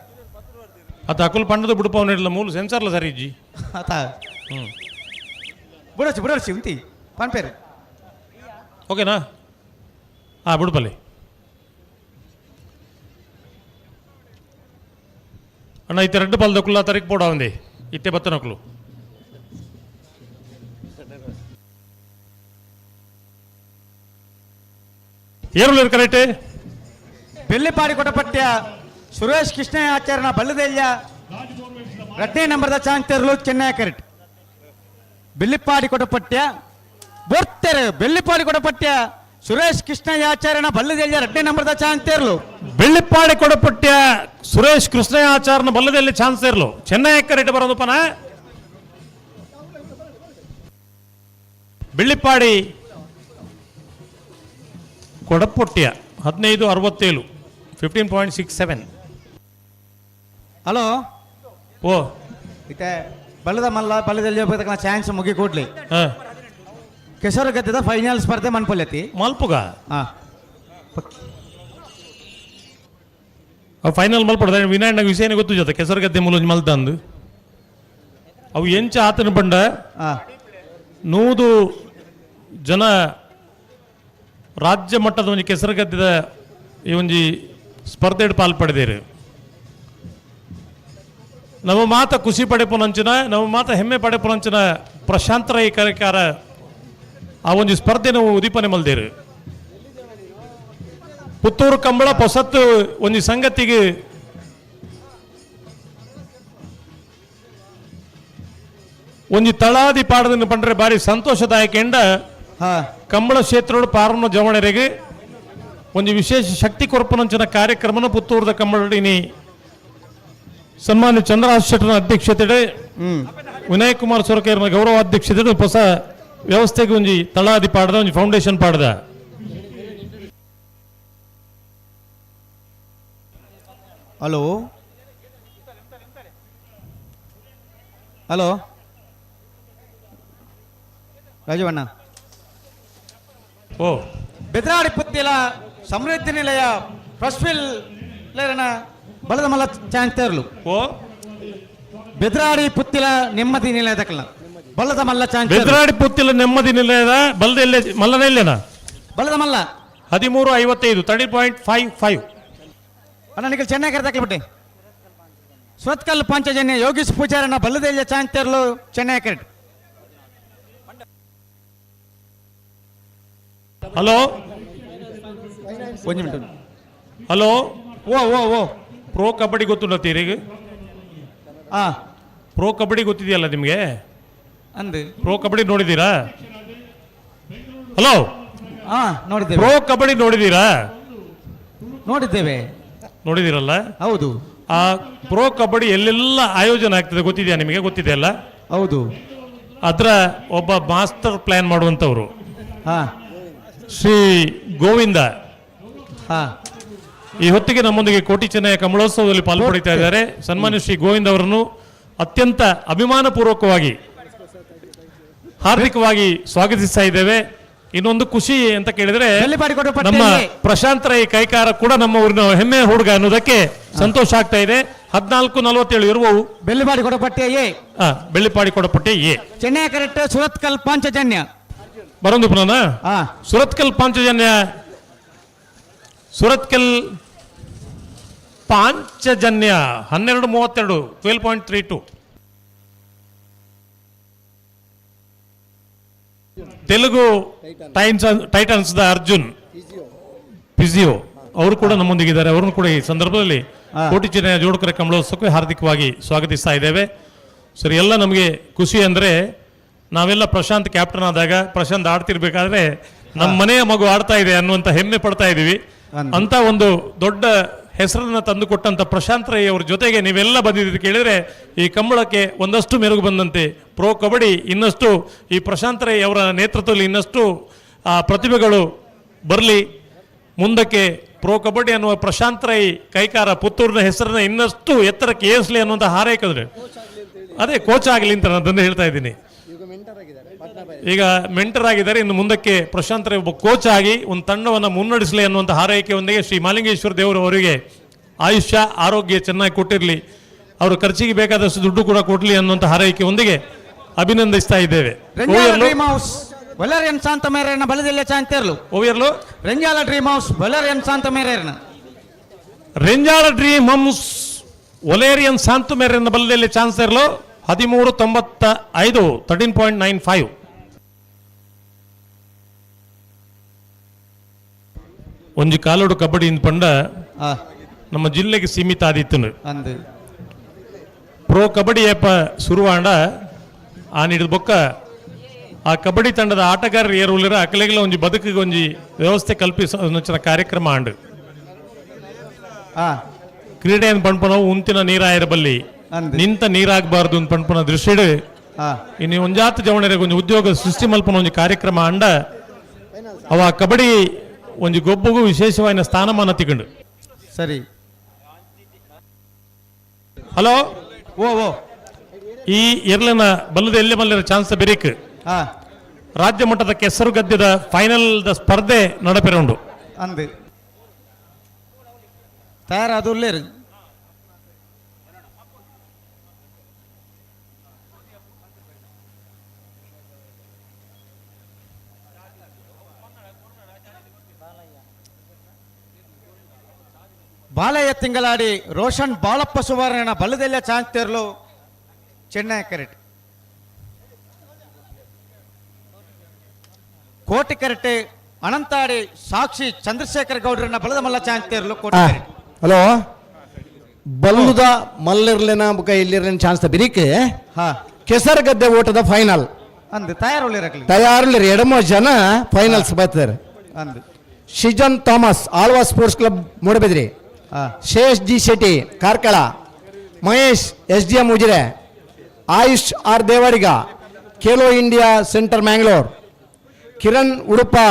ಅತ್ತ ಅಕುಲ್ ಪಂಡದ ಬುಡುಪವನ ಇರಲ್ಲ ಮೂಲು ಸೆನ್ಸರ್ಲ ಸರಿ ಇಜ್ಜಿ ಆತ ಬುಡೋಚಿ ಬುಡೋಚಿ ಉಂತಿ ಪನ್ಪೇರು ಓಕೆನಾ. ಹಾಂ ಬುಡುಪಲ್ಲಿ ಅಣ್ಣ ಇತ್ತೆ ರೆಡ್ಡು ಪಾಲ್ ದಕ್ಕುಲ್ಲ ತಾರೀಕು ಪೋಡ ಒಂದೇ ಇತ್ತೆ ಬತ್ತ ನಕ್ಲು ಏರುಲೇರು ಕರೆಕ್ಟ್. ಬೆಳ್ಳಿಪಾಡಿ ಕೊಟಪಟ್ಯ ಸುರೇಶ್ ಕೃಷ್ಣಯ್ಯ ಆಚಾರ್ಯನ ಬಲ್ಲದೆಲ್ಯ ರಡ್ಡೇ ನಂಬರ್ದ ಚಾಂತರ್ಲು ಚೆನ್ನೈ ಕರೆಕ್ಟ್. ಬೆಳ್ಳಿಪಾಡಿ ಕೊಟಪಟ್ಯ ಬೋರ್ತೆರೆ ಬೆಳ್ಳಿಪಾಡಿ ಕೊಟಪಟ್ಯ ಸುರೇಶ್ ಕೃಷ್ಣಯ್ಯ ಆಚಾರ್ಯನ ಬಲ್ಲದೆಲ್ಯ ರಡ್ಡೇ ನಂಬರ್ದ ಚಾಂತೇರ್ಲು. ಬೆಳ್ಳಿಪಾಡಿ ಕೊಡಪಟ್ಯ ಸುರೇಶ್ ಕೃಷ್ಣಯ್ಯ ಆಚಾರ್ಯನ ಬಲ್ಲದೆಲ್ಲಿ ಚಾನ್ಸ್ ಇರಲು ಚೆನ್ನೈ ಕರೆಕ್ಟ್ ಬರೋದಪ್ಪನ. ಬೆಳ್ಳಿಪಾಡಿ ಕೊಡಪೊಟ್ಯ 15.67 15.67. ಹಲೋ ಓ ಇತ್ತೆ ಬಲ್ಲದ ಮಲ್ಲ ಬಲ್ಲದಲ್ಲಿ ಚಾನ್ಸ್ ಮುಗಿ ಕೂಡ್ಲಿ ಕೆಸರು ಗದ್ದದ ಫೈನಲ್ ಸ್ಪರ್ಧೆ ಮನ್ಪೊಲೆತಿ ಮಲ್ಪುಗ ಫೈನಲ್ ಮಲ್ಪಡ ವಿನಾಯಣ್ಣ ವಿಷಯನೇ ಗೊತ್ತು ಜೊತೆ ಕೆಸರು ಗದ್ದೆ ಮೂಲಂಜಿ ಮಲ್ತಂದು ಅವು ಎಂಚ ಆತನ ಬಂಡ 100 ಜನ ರಾಜ್ಯ ಮಟ್ಟದ ಒಂಜಿ ಕೆಸರು ಗದ್ದೆದ ಈ ಒಂಜಿ ಸ್ಪರ್ಧೆ ಪಾಲ್ಪಡೆದೇರು. ನಮ್ಮ ಮಾತ ಖುಷಿ ಪಡೆಪುನಂಚಿನ ನಮ್ಮ ಮಾತ ಹೆಮ್ಮೆ ಪಡೆಪುನಂಚಿನ ಪ್ರಶಾಂತ ರೈ ಕರೆಕಾರ ಆ ಒಂಜಿ ಸ್ಪರ್ಧೆ ನಾವು ಉದೀಪನೆ ಮಲ್ದೇರು. ಪುತ್ತೂರು ಕಂಬಳ ಪೊಸತ್ತು ಒಂಜಿ ಸಂಗತಿಗೆ ಒಂಜಿ ತಳಾದಿ ಪಾಡದನ್ನು ಪಂಡ್ರೆ ಬಾರಿ ಸಂತೋಷದಾಯಕ ಎಂಡ ಕಂಬಳ ಕ್ಷೇತ್ರೋಡು ಪಾರನ ಜವಣರಿಗೆ ಒಂದು ವಿಶೇಷ ಶಕ್ತಿ ಕೊರಪನಂಚಿನ ಕಾರ್ಯಕ್ರಮನ ಪುತ್ತೂರದ ಕಂಬಳಡಿನಿ ಸನ್ಮಾನ್ಯ ಚಂದ್ರಹಾಸ್ ಶೆಟ್ಟರ ಅಧ್ಯಕ್ಷತೆ ವಿನಯ್ ಕುಮಾರ್ ಸೊರಕೇರನ ಗೌರವ ಅಧ್ಯಕ್ಷತೆ ಹೊಸ ವ್ಯವಸ್ಥೆಗೆ ಒಂಜಿ ತಳಾದಿ ಪಾಡದ ಒಂಜಿ ಫೌಂಡೇಶನ್ ಪಾಡದ. ಹಲೋ ಹಲೋ ರಾಜವಣ್ಣ ಓ ಬೆದ್ರಾಡಿ ಪುತ್ತಿಲ ಸಮೃದ್ಧಿ ನಿಲಯ ಪ್ರಶ್ವಿಲ್ ಬಲದ ಮಲ್ಲ ಚಾನ್ಸ್ ಓ ಬೆದ್ರಾಡಿ ಪುತ್ತಿಲ ನೆಮ್ಮದಿ ನಿಲಯದಕ್ಕಲ್ಲ ಬಲದ ಮಲ್ಲ ಚಾನ್ಸ್ ಬೆದ್ರಾಡಿ ಪುತ್ತಿಲ ನೆಮ್ಮದಿ ನಿಲಯದ ಬಲದ ಎಲ್ಲೆ ಮಲ್ಲನ ಎಲ್ಲೇನ ಬಲದ ಮಲ್ಲ 13.55 30.55. ಅಣ್ಣ ನಿಖಲ್ ಚೆನ್ನಾಗಿ ಕರೆದಾಕ್ಬಿಟ್ಟೆ. ಸುರತ್ಕಲ್ ಪಾಂಚಜನ್ಯ ಯೋಗೀಶ್ ಪೂಜಾರನ ಬಲ್ಲದೆಲ್ಲ ಚಾನ್ಸ್ ಚೆನ್ನೈ ಕರೆಕ್ಟ್. ಹಲೋ ಒಂದು ಮಿನಿಟ್. ಹಲೋ ಓ ಓ ಓ ಪ್ರೋ ಕಬಡ್ಡಿ ಗೊತ್ತುಂಟ ತೀರಿಗೆ? ಪ್ರೋ ಕಬಡ್ಡಿ ಗೊತ್ತಿದೆಯಲ್ಲ ನಿಮಗೆ? ಅಂದು ಪ್ರೋ ಕಬಡ್ಡಿ ನೋಡಿದ್ದೀರಾ? ಹಲೋ ನೋಡಿದ್ದೇವೆ. ಪ್ರೋ ಕಬಡ್ಡಿ ನೋಡಿದ್ದೀರಾ? ನೋಡಿದ್ದೇವೆ. ನೋಡಿದಿರಲ್ಲ? ಹೌದು. ಆ ಪ್ರೋ ಕಬಡ್ಡಿ ಎಲ್ಲೆಲ್ಲ ಆಯೋಜನೆ ಆಗ್ತದೆ ಗೊತ್ತಿದೆಯಾ ನಿಮಗೆ? ಗೊತ್ತಿದೆಯಲ್ಲ? ಹೌದು. ಅದರ ಒಬ್ಬ ಮಾಸ್ಟರ್ ಪ್ಲಾನ್ ಮಾಡುವಂಥವ್ರು ಶ್ರೀ ಗೋವಿಂದ ಈ ಹೊತ್ತಿಗೆ ನಮ್ಮೊಂದಿಗೆ ಕೋಟಿ ಚೆನ್ನಯ್ಯ ಕಮಲೋತ್ಸವದಲ್ಲಿ ಪಾಲ್ಪಡಿತಾ ಇದ್ದಾರೆ. ಸನ್ಮಾನ್ಯ ಶ್ರೀ ಗೋವಿಂದ ಅವರನ್ನು ಅತ್ಯಂತ ಅಭಿಮಾನಪೂರ್ವಕವಾಗಿ ಹಾರ್ದಿಕವಾಗಿ ಸ್ವಾಗತಿಸ್ತಾ ಇದ್ದೇವೆ. ಇನ್ನೊಂದು ಖುಷಿ ಅಂತ ಕೇಳಿದ್ರೆ ನಮ್ಮ ಪ್ರಶಾಂತ್ ರೈ ಕೈಕಾರ ಕೂಡ ನಮ್ಮ ಊರಿನ ಹೆಮ್ಮೆಯ ಹುಡುಗ ಅನ್ನೋದಕ್ಕೆ ಸಂತೋಷ ಆಗ್ತಾ ಇದೆ. 14:47 ಇರುವವು. ಬೆಳ್ಳಿಪಾಡಿ ಕೊಡಪಟ್ಟೆ ಎ. ಬೆಳ್ಳಿಪಾಡಿ ಕೊಡಪಟ್ಟೆ ಎ. ಚೆನ್ನೈ ಕರೆಕ್ಟ್ ಸುರತ್ಕಲ್ ಪಾಂಚಜನ್ಯ ಬರೋದು ಪುನಃ. Surathkal Panchajanya, Surathkal Panchajanya 12:32 12.32. Telugu Titans the Arjun physio ಅವರು ಕೂಡ ನಮ್ಮೊಂದಿಗಿದ್ದಾರೆ. ಅವರನ್ನು ಕೂಡ ಈ ಸಂದರ್ಭದಲ್ಲಿ ಕೋಟಿ ಚೆನ್ನಯ ಜೋಡುಕರೆ ಕಂಬಳೋತ್ಸವಕ್ಕೆ ಹಾರ್ದಿಕವಾಗಿ ಸ್ವಾಗತಿಸ್ತಾ ಇದ್ದೇವೆ. ಸರ್, ಎಲ್ಲ ನಮಗೆ ಖುಷಿ ಅಂದರೆ ನಾವೆಲ್ಲ ಪ್ರಶಾಂತ್ ಕ್ಯಾಪ್ಟನ್ ಆದಾಗ ಪ್ರಶಾಂತ್ ಆಡ್ತಿರ್ಬೇಕಾದ್ರೆ ನಮ್ಮ ಮನೆಯ ಮಗು ಆಡ್ತಾ ಇದೆ ಅನ್ನುವಂಥ ಹೆಮ್ಮೆ ಪಡ್ತಾ ಇದ್ದೀವಿ. ಅಂತ ಒಂದು ದೊಡ್ಡ ಹೆಸರನ್ನು ತಂದುಕೊಟ್ಟಂಥ ಪ್ರಶಾಂತ್ ರೈ ಅವ್ರ ಜೊತೆಗೆ ನೀವೆಲ್ಲ ಬಂದಿದ್ದೀರಿ ಕೇಳಿದರೆ ಈ ಕಂಬಳಕ್ಕೆ ಒಂದಷ್ಟು ಮೆರುಗು ಬಂದಂತೆ. ಪ್ರೋ ಕಬಡ್ಡಿ ಇನ್ನಷ್ಟು ಈ ಪ್ರಶಾಂತ್ ರೈ ಅವರ ನೇತೃತ್ವದಲ್ಲಿ ಇನ್ನಷ್ಟು ಆ ಪ್ರತಿಭೆಗಳು ಬರಲಿ ಮುಂದಕ್ಕೆ. ಪ್ರೋ ಕಬಡ್ಡಿ ಅನ್ನುವ ಪ್ರಶಾಂತ್ ರೈ ಕೈಕಾರ ಪುತ್ತೂರಿನ ಹೆಸರನ್ನ ಇನ್ನಷ್ಟು ಎತ್ತರಕ್ಕೆ ಏರಿಸಲಿ ಅನ್ನುವಂಥ ಹಾರೈಕಿದ್ರೆ ಅದೇ ಕೋಚ್ ಆಗಲಿ ಅಂತ ನಾನು ತಂದೆ ಹೇಳ್ತಾ ಇದ್ದೀನಿ. ಈಗ ಮೆಂಟರ್ ಆಗಿದ್ದಾರೆ, ಇನ್ನು ಮುಂದಕ್ಕೆ ಪ್ರಶಾಂತ್ ರೈ ಒಬ್ಬ ಕೋಚ್ ಆಗಿ ಒಂದು ತಂಡವನ್ನು ಮುನ್ನಡೆಸಲಿ ಅನ್ನುವಂಥ ಹಾರೈಕೆಯೊಂದಿಗೆ ಶ್ರೀ ಮಾಲಿಂಗೇಶ್ವರ ದೇವರು ಅವರಿಗೆ ಆಯುಷ್ಯ ಆರೋಗ್ಯ ಚೆನ್ನಾಗಿ ಕೊಟ್ಟಿರಲಿ, ಅವರು ಖರ್ಚಿಗೆ ಬೇಕಾದಷ್ಟು ದುಡ್ಡು ಕೂಡ ಕೊಡಲಿ ಅನ್ನುವಂಥ ಹಾರೈಕೆಯೊಂದಿಗೆ ಅಭಿನಂದಿಸ್ತಾ ಇದ್ದೇವೆ. ಬೊಲರಿಯನ್ ಶಾಂತ ಮೇರೆನ ಬಲದಲ್ಲೇ ಚಾಂತೇರ್ಲು ಓವಿಯರ್ಲು ರೆಂಜಾಲ ಡ್ರೀಮ್ ಹೌಸ್ ಬೊಲರಿಯನ್ ಶಾಂತ ಮೇರೆನ ರೆಂಜಾಲ ಡ್ರೀಮ್ ಹೌಸ್ ಒಲೇರಿಯನ್ ಶಾಂತ ಮೇರೆನ ಬಲದಲ್ಲಿ ಚಾನ್ಸ್ ಇರಲು 13.95 13.95. ಒಂಜಿ ಕಾಲೋಡು ಕಬಡ್ಡಿ ಪಂಡ ನಮ್ಮ ಜಿಲ್ಲೆಗೆ ಸೀಮಿತ ಆದಿತ್ತು. ಪ್ರೋ ಕಬಡ್ಡಿ ಏಪ ಶುರುವಾಂಡ ಆ ನೀಡಿದ ಬೊಕ್ಕ ಆ ಕಬಡ್ಡಿ ತಂಡದ ಆಟಗಾರರು ಏರುವುಲ್ಲರ ಅಕಲೆಗಳ ಒಂಜಿ ಬದುಕಿಗೆ ಒಂಜಿ ವ್ಯವಸ್ಥೆ ಕಲ್ಪಿಸ ಕಾರ್ಯಕ್ರಮ ಆಂಡು. ಕ್ರೀಡೆಯನ್ನು ಪಣ್ಪನವು ಉಂತಿನ ನೀರಾಯಿರಬಲ್ಲಿ ನಿಂತ ನೀರಾಗಬಾರ್ದು ಅಂತ ಪಣ್ಪನ ದೃಷ್ಟಿಡು ಇನ್ನು ಒಂಜಾತ ಜವಣರಿಗೆ ಒಂಜಿ ಉದ್ಯೋಗ ಸೃಷ್ಟಿ ಮಲ್ಪನ ಒಂಜಿ ಕಾರ್ಯಕ್ರಮ ಅಂಡ ಅವ ಕಬಡ್ಡಿ ಒಂಜಿ ಗೊಬ್ಬಗೂ ವಿಶೇಷವಾದ ಸ್ಥಾನಮಾನ ತಿಕೊಂಡು. ಸರಿ, ಹಲೋ ಓ ಓ ಈ ಎರ್ಲನ ಬಲ್ಲದ ಎಲ್ಲೆ ಮಲ್ಲರ ಚಾನ್ಸ್ ಬೆರಿಕ್ ರಾಜ್ಯ ಮಟ್ಟದ ಕೆಸರು ಗದ್ಯದ ಫೈನಲ್ the ಸ್ಪರ್ಧೆ ನಡಪೆರುಂಡು ಅಂದು ತಯಾರಾದುಲ್ಲೇರು. ಬಾಲಯ್ಯ ತಿಂಗಳಾಡಿ ರೋಷನ್ ಬಾಳಪ್ಪ ಸುವರ್ಣ ಬಲದೆಲ್ಲ ಚಾನ್ಸ್ ತೇರ್ಲು ಚೆನ್ನೈ ಕರೆಟ್ ಕೋಟಿ ಕರೆಟೆ ಅನಂತಾಡಿ ಸಾಕ್ಷಿ ಚಂದ್ರಶೇಖರ್ ಗೌಡ್ರನ್ನ ಬಲದ ಮಲ್ಲ ಚಾನ್ಸ್ ತೇರ್ಲು ಕೋಟಿ ಕರೆಟೆ. ಹಲೋ ಬಲ್ಲುದ ಮಲ್ಲಿರ್ಲಿನ ಬುಕ ಇಲ್ಲಿರ್ಲಿನ ಚಾನ್ಸ್ ಬಿರಿಕ್ ಕೆಸರಗದ್ದೆ ಓಟದ ಫೈನಲ್ ಅಂದು ತಯಾರುಳ್ಳಿರಕ್ಲಿ ತಯಾರುಳ್ಳಿರಿ ಎಡಮ ಜನ ಫೈನಲ್ಸ್ ಬರ್ತಾರೆ. ಅಂದು Shijan Thomas Alva sports club Moodbidri, Shesh G Shetty Karkala, Mahesh S D M Ujire, Ayush R Devadiga Khelo India centre Mangalore, Kiran Udupa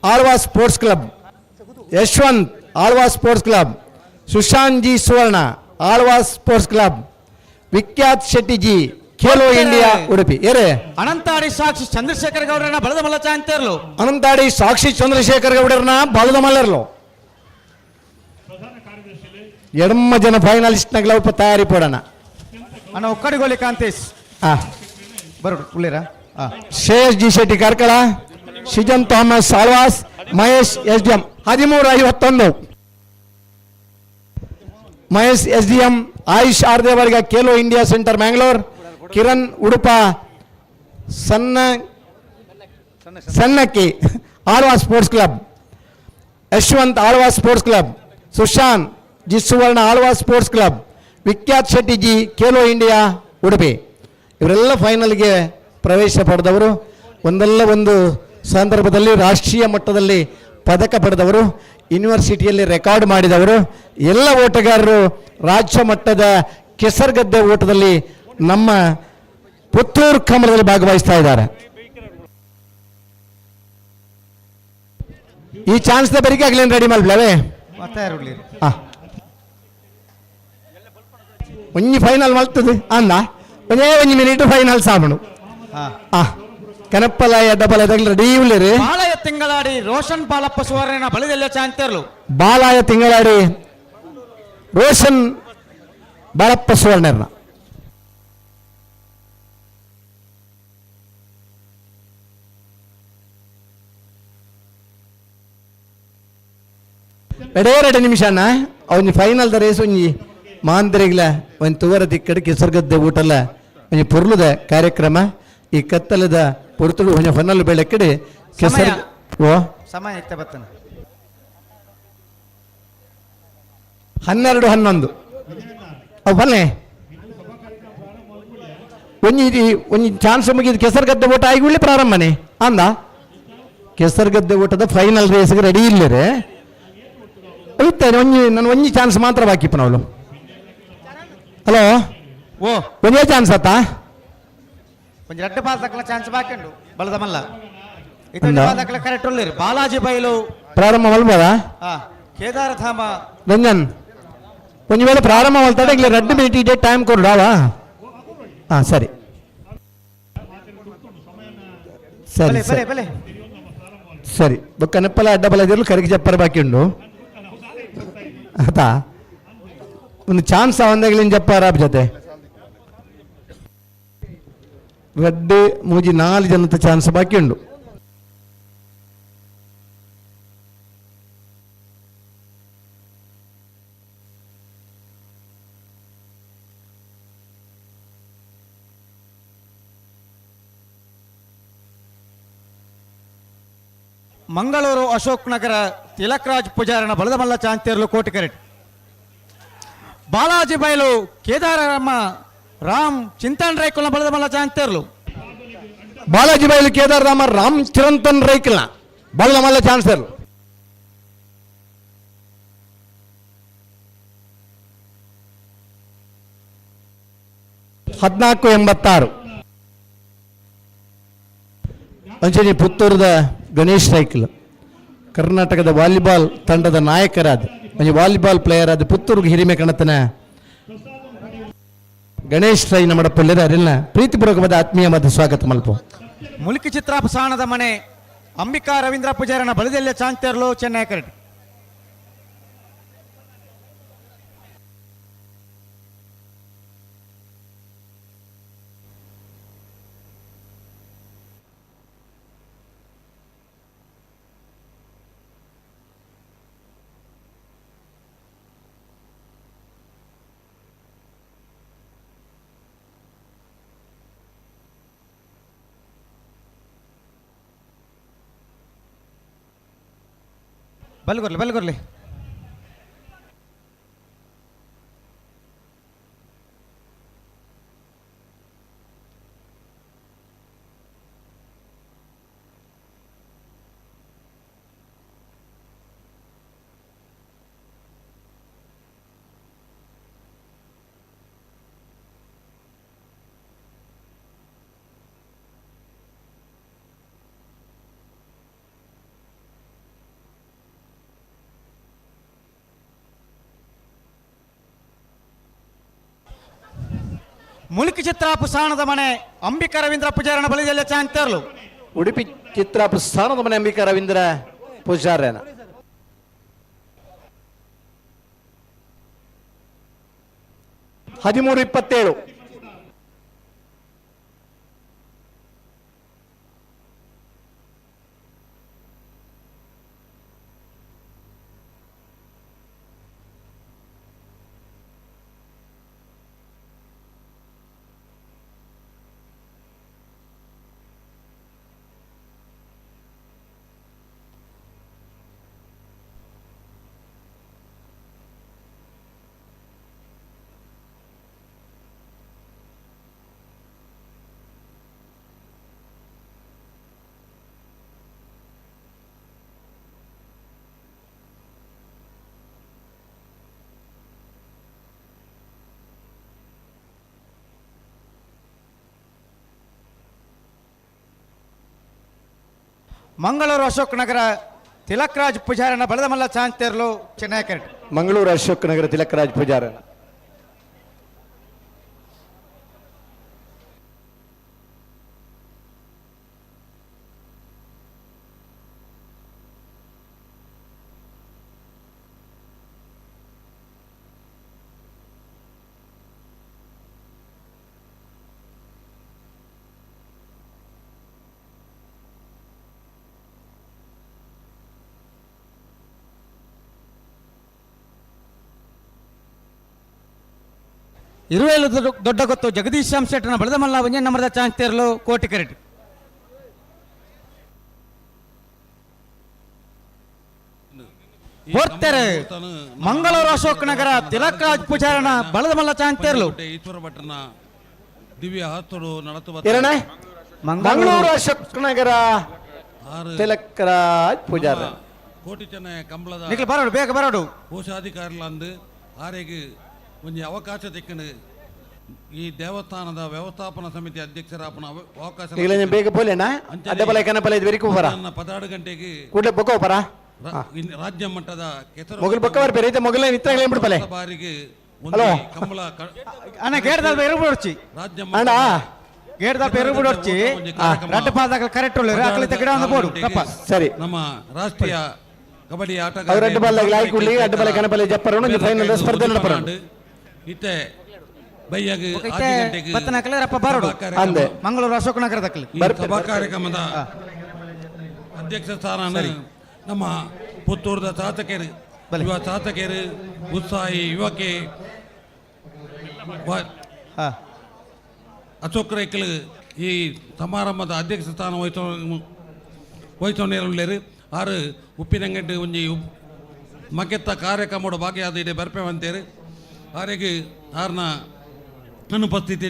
Alva sports club, Yashwant Alva sports club, Sushant G Suvarna Alva sports club, Vikhyat Shetty G Khelo India Udupi. ಏರೇ Anantadi ಸಾಕ್ಷಿ ಚಂದ್ರಶೇಖರ್ ಗೌಡರನ್ನ ಬಲದ ಮಲ್ಲ ಚಾಂತೇರ್ಲು ಅನಂತಾಡಿ ಸಾಕ್ಷಿ ಚಂದ್ರಶೇಖರ್ ಗೌಡರನ್ನ ಬಲದ ಮಲ್ಲರ್ಲು ಎಡಮ್ಮ ಜನ finalist ನಗಲ ಉಪ ತಯಾರಿ ಪೋಡೋಣ. ಅಣ್ಣ ಒಕ್ಕಡಿಗೋಲಿ Kantesh ಬರೋಡು ಉಳ್ಳೇರಾ. Shreyas G Shetty Karkala, Shijan Thomas Alva's, Mahesh S D M 13.51. Mahesh S D M, Ayush R Devadiga Khelo India centre Mangalore, Kiran Udupa Sannakki Alva sports club, Yashwant Alva sports club, Sushant G Suvarna Alva sports club, Vikhyat Shetty G Khelo India Udupi. ಇವರೆಲ್ಲ ಫೈನಲ್ಗೆ ಪ್ರವೇಶ ಪಡೆದವರು. ಒಂದಲ್ಲ ಒಂದು ಸಂದರ್ಭದಲ್ಲಿ ರಾಷ್ಟ್ರೀಯ ಮಟ್ಟದಲ್ಲಿ ಪದಕ ಪಡೆದವರು, ಯೂನಿವರ್ಸಿಟಿಯಲ್ಲಿ ರೆಕಾರ್ಡ್ ಮಾಡಿದವರು. ಎಲ್ಲ ಓಟಗಾರರು ರಾಜ್ಯ ಮಟ್ಟದ ಕೆಸರುಗದ್ದೆ ಓಟದಲ್ಲಿ ನಮ್ಮ ಪುತ್ತೂರು ಕಮಲದಲ್ಲಿ ಭಾಗವಹಿಸ್ತಾ ಇದ್ದಾರೆ. ಈ ಚಾನ್ಸ್ ಬರಿಕೆ ಆಗ್ಲೇನು ರೆಡಿ ಮಾಡ್ಲವೇ ಒಂಜಿ ಫೈನಲ್ ಮಲ್ತದೆ ಅಂದ ಒಂದೇ ಒಂಜಿ ಮಿನಿಟ್ ಫೈನಲ್ ಸಾಬಣು. ಕನಪ್ಪಲ ಎಡ್ಡಬಲ ರೆಡಿ ಉಳ್ಳೇರಿ. ಬಾಲಯ ತಿಂಗಳಾಡಿ ರೋಷನ್ ಬಾಲಪ್ಪ ಸುವರ್ಣ ಬಲದೆಲ್ಲ ಚಾಂತೇರ್ಲು ಬಾಲಾಯ ತಿಂಗಳಾಡಿ ರೋಷನ್ ಬಾಲಪ್ಪ ಸುವರ್ಣರ್ನ ಎರಡೇ ಎರಡು ನಿಮಿಷನ ಅವನಿ final the race ಒಂಜಿ ಮಾಂದ್ರಿಗ್ಲ ಒಂಜಿ ತುವರ ದಿಕ್ಕಡ್ ಕೆಸರುಗದ್ದೆ ಊಟಲ ಒಂಜಿ ಪೊರ್ಲುದ ಕಾರ್ಯಕ್ರಮ. ಈ ಕತ್ತಲದ ಪೊರ್ತುಡು ಒಂಜಿ ಹೊನ್ನಲು ಬೆಳಕಡೆ ಕೆಸರು ಓ ಸಮಯ ಇತ್ತ ಬತ್ತನ. 12-11 ಅವು ಬಲ್ಲೆ ಒಂಜಿ ಒಂಜಿ ಚಾನ್ಸ್ ಮುಗಿದು ಕೆಸರುಗದ್ದೆ ಓಟ ಆಗಿ ಪ್ರಾರಂಭನೆ ಅಂದ. ಕೆಸರುಗದ್ದೆ ಓಟದ ಫೈನಲ್ ರೇಸ್ಗೆ ರೆಡಿ ಇಲ್ಲರೆ ಇತ್ತೇನೆ. ಒಂಜಿ ನಾನು ಒಂಜಿ ಚಾನ್ಸ್ ಮಾತ್ರ ಬಾಕಿ ಅವಳು. ಹಲೋ, ಓ ಒಂದೇ ಚಾನ್ಸ್ ಆತಾ? ಒಂಜಿ ರಡ್ಡು ಪಾಸ್ ಹಾಕಲ ಚಾನ್ಸ್ ಬಾಕಿ ಉಂಡು ಬಲದ ಮಲ್ಲ. ಇದೊಂದು ಕರೆಕ್ಟ್ ಉಳ್ಳೇರು ಬಾಲಾಜಿ ಬೈಲು ಪ್ರಾರಂಭ ಮಲ್ಬೋದಾ? ಕೇದಾರಧಾಮ ರಂಜನ್ ಒಂಜಿ ವೇಳೆ ಪ್ರಾರಂಭ ಮಲ್ತಾಡ ಇಲ್ಲಿ 2 ಮಿನಿಟ್ ಇಡೇ ಟೈಮ್ ಕೊಡುವ. ಹಾಂ ಸರಿ ಸರಿ ಸರಿ ಸರಿ. ಬೊಕ್ಕ ನೆಪ್ಪಲ ಅಡ್ಡ ಬಲ ಇದ್ರಲ್ಲೂ ಕರಿಗೆ ಚಪ್ಪರ ಬಾಕಿ ಉಂಡು ಆತಾ. ಒಂದು ಚಾನ್ಸ್ ಅವಂದಾಗಲಿನ ಜಪ್ಪಾರ ಜೊತೆ 2 3 4 ಜನದ ಚಾನ್ಸ್ ಬಾಕಿ ಉಂಡು. ಮಂಗಳೂರು ಅಶೋಕ್ ನಗರ ತಿಲಕ್ರಾಜ್ ಪೂಜಾರನ ಬಲದಮಲ್ಲ ಚಾಂತೇರ್ಲು ಕೋಟಿ ಕರೆಟ್. ಬಾಲಾಜಿ ಬೈಲು ಕೇದಾರಮ್ಮ ರಾಮ್ ಚಿಂತನ್ ರೈಕುಲ್ನ ಬಲದಮಲ್ಲ ಚಾಂತೇರ್ಲು. ಬಾಲಾಜಿ ಬೈಲು ಕೇದಾರರಾಮ ರಾಮ್ ಚಿರಂತನ್ ರೈಕುಲ್ನ ಬಲದಮಲ್ಲ ಚಾನ್ಸೇರ್ಲು. 14-86. ಅಂಚನೆ ಪುತ್ತೂರದ ಗಣೇಶ್ ರೈಕಲ್ ಕರ್ನಾಟಕದ ವಾಲಿಬಾಲ್ ತಂಡದ ನಾಯಕರಾದ ಒಂಜಿ ವಾಲಿಬಾಲ್ ಪ್ಲೇಯರ್ ಆದ ಪುತ್ತೂರಿಗೆ ಹಿರಿಮೆ ಕಣತನ ಗಣೇಶ್ ರೈ ನಮ್ಮ ಪೊಲ್ಲೆದ ಅರಿಲ್ನ ಪ್ರೀತಿಪೂರ್ವಕವಾದ ಆತ್ಮೀಯವಾದ ಸ್ವಾಗತ ಮಲ್ಪ. ಮುಲ್ಕಿ ಚಿತ್ರಾಪಸಾಣದ ಮನೆ ಅಂಬಿಕಾ ರವೀಂದ್ರ ಪೂಜಾರನ ಬಲದೆಲ್ಲ ಚಾಂತೇರ್ಲು ಚೆನ್ನೈ ಕರೆಟ್. ಬಲ್ಗೊರ್ಲಿ ಬಲ್ಗೊರ್ಲಿ. ಮುಲ್ಕಿ ಚಿತ್ರಾಪು ಸಾಣದ ಮನೆ ಅಂಬಿಕಾ ರವೀಂದ್ರ ಪೂಜಾರನ ಬಲಿದೆಲ್ಲ ಚಾಂತೇರ್ಲು. ಉಡುಪಿ ಚಿತ್ರಾಪು ಸ್ಥಾನದ ಮನೆ ಅಂಬಿಕಾ ರವೀಂದ್ರ ಪೂಜಾರನ. 13-27. ಮಂಗಳೂರು ಅಶೋಕ್ ನಗರ ತಿಲಕ್ರಾಜ್ ಪೂಜಾರನ ಬಲದಮಲ್ಲ ಚಾಂತೇರ್ಲು ಚೆನ್ನೈ ಕರೆಟ್. ಮಂಗಳೂರು ಅಶೋಕ್ ನಗರ ತಿಲಕ್ರಾಜ್ ಪೂಜಾರನ. ಇರುವೇಲು ದೊಡ್ಡ ಗೊತ್ತು ಜಗದೀಶ್ ಶ್ಯಾಮ್ ಶೆಟ್ಟರ್ನ ಬಲದಮಲ್ಲ ಒಂಜೆ ನಂಬರ್ದ ಚಾಂತೇರ್ಲು ಕೋಟಿ ಕರೆಟ್. ಬೋರ್ತೆರೆ ಮಂಗಳೂರು ಅಶೋಕ್ ನಗರ ತಿಲಕ್ ರಾಜ್ ಪೂಜಾರನ ಬಳದ ಮಲ್ಲ ಚಾಂತೇರ್ಲು ಈಶ್ವರ ಭಟ್ರನ ದಿವ್ಯ ಹಸ್ತರು ನಡತು ಎರಡನೇ ಮಂಗಳೂರು ಅಶೋಕ್ ನಗರ ತಿಲಕ್ ರಾಜ್ ಪೂಜಾರ ಕೋಟಿ ಚೆನ್ನಯ ಕಂಬಳದ ನಿಖಿಲ್ ಬರೋಡು, ಬೇಗ ಬರೋಡು. ಕೋಶಾಧಿಕಾರಿಲಂದು ಆರೆಗ್ ಒಂಜಿ ಅವಕಾಶ ತಿಕ್ಕಂಡು ಈ ದೇವಸ್ಥಾನದ ವ್ಯವಸ್ಥಾಪನಾ ಸಮಿತಿ ಅಧ್ಯಕ್ಷರಾಪನ ಅವಕಾಶ ನಿಖಿಲ ಬೇಗ ಪೋಲೇನಾ ಅಡ್ಡಬಲ ಕನಪಲ ಇದು ಬೆರಿಕು ಪರ 16 ಗಂಟೆಗೆ ಕೂಡಲೇ ಬೊಕ್ಕ ಪರ ರಾಜ್ಯ ಮಟ್ಟದ ಕೆಸರು ಮೊಗಲ್ ಬೊಕ್ಕ ಬರ್ಪೇರೆ ಐತೆ ಮೊಗಲ ನಿತ್ರ ಬಿಡ್ಪಲೆ ಬಾರಿಗೆ ಹಲೋ. ಕಂಬಳ ಅಣ್ಣ ಗೇಡ್ದಲ್ಪ ಎರುಬುಡೊರ್ಚಿ ರಾಜ್ಯ ಅಣ್ಣ ಗೇಡ್ದಲ್ಪ ಎರುಬುಡೊರ್ಚಿ ರಡ್ಡು ಪಾದಗಳು ಕರೆಕ್ಟ್ ಉಳ್ಳೇರು ಅಕಲಿತ ಗಿಡ ಒಂದು ಬೋಡು ತಪ್ಪ ಸರಿ ನಮ್ಮ ರಾಷ್ಟ್ರೀಯ ಕಬಡ್ಡಿ ಆಟಗಾರ ಅವ್ರು ಅಡ್ಡ ಬಾಲ್ ಲಾಯ್ಕ್ ಉಳ್ಳಿ ಅಡ್ಡ ಬಾಲ ಕನಪಲೆ ಜಪ್ಪರನು ಒಂಜಿ ಫೈನಲ್ ಸ್ಪರ್ಧೆ ನಡಪರನು ಇತ್ತೆ ಬೈಯಾಗ ಇತ್ತೆ ಬತ್ತನ ಅಕಲೆ ರಪ್ಪ ಬರೋಡು ಅಂದೆ. ಮಂಗಳೂರು ಅಶೋಕ್ ನಗರದಕ್ಕಲಿ ಈ ಸಭಾ ಕಾರ್ಯಕ್ರಮದ ಅಧ್ಯಕ್ಷ ಸ್ಥಾನ ನಮ್ಮ ಪುತ್ತೂರದ ಶಾಸಕರು ಯುವ ಶಾಸಕರು ಉತ್ಸಾಹಿ ಯುವಕೆ ಅಶೋಕ್ ರೈಕಲ್ ಈ ಸಮಾರಂಭದ ಅಧ್ಯಕ್ಷ ಸ್ಥಾನ ವಹಿಸೋನೇರುಳ್ಳೇರು ಆರು ಉಪ್ಪಿನಂಗಡ್ಡಿ ಒಂಜಿ ಮಕೆತ್ತ ಕಾರ್ಯಕ್ರಮದ ಭಾಗಿಯಾದ ಇಡೆ ಬರ್ಪೆ ಅಂತೇರು ಆರೆಗೆ ಆರ್ನ ಅನುಪಸ್ಥಿತಿ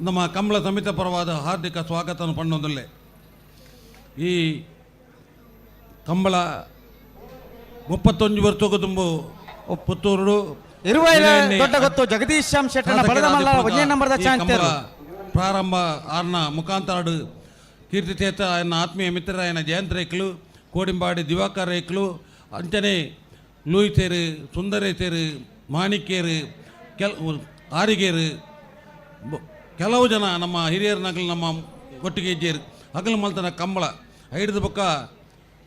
ನಮ್ಮ ಕಂಬಳ ಸಮಿತ ಪರವಾದ ಹಾರ್ದಿಕ ಸ್ವಾಗತವನ್ನು ಪಣ್ಣೊಂದಲ್ಲೇ ಈ ಕಂಬಳ 31 ವರ್ಷಕ್ಕೂ ತುಂಬು ಪುತ್ತೂರು ಇರುವೈಲ ದೊಡ್ಡ ಗೊತ್ತು ಜಗದೀಶ್ ಶ್ಯಾಮ್ ಶೆಟ್ಟನ ಬಲದ ಮಲ್ಲ ಒಂದೇ ನಂಬರ್ದ ಚಾಂತೇರು ಪ್ರಾರಂಭ ಆರ್ನ ಮುಖಾಂತರ ಕೀರ್ತಿಚೇತ ఆయన ಆತ್ಮೀಯ ಮಿತ್ರರಾಯನ ಜಯಂತ್ ರೇಕ್ಲು ಕೋಡಿಂಬಾಡಿ ದಿವಾಕರ್ ರೇಕ್ಲು ಅಂಚನೆ ಲೂಯಿಸೇರು ಸುಂದರೇಸೇರು ಮಾಣಿಕ್ಯರು ಕೆಲ ಆರಿಗೇರು ಕೆಲವು ಜನ ನಮ್ಮ ಹಿರಿಯರ ನಗಲು ನಮ್ಮ ಒಟ್ಟಿಗೆ ಇಜ್ಜೇರು ಹಗಲು ಮಲ್ತನ ಕಂಬಳ ಐಡ್ದ ಬೊಕ್ಕ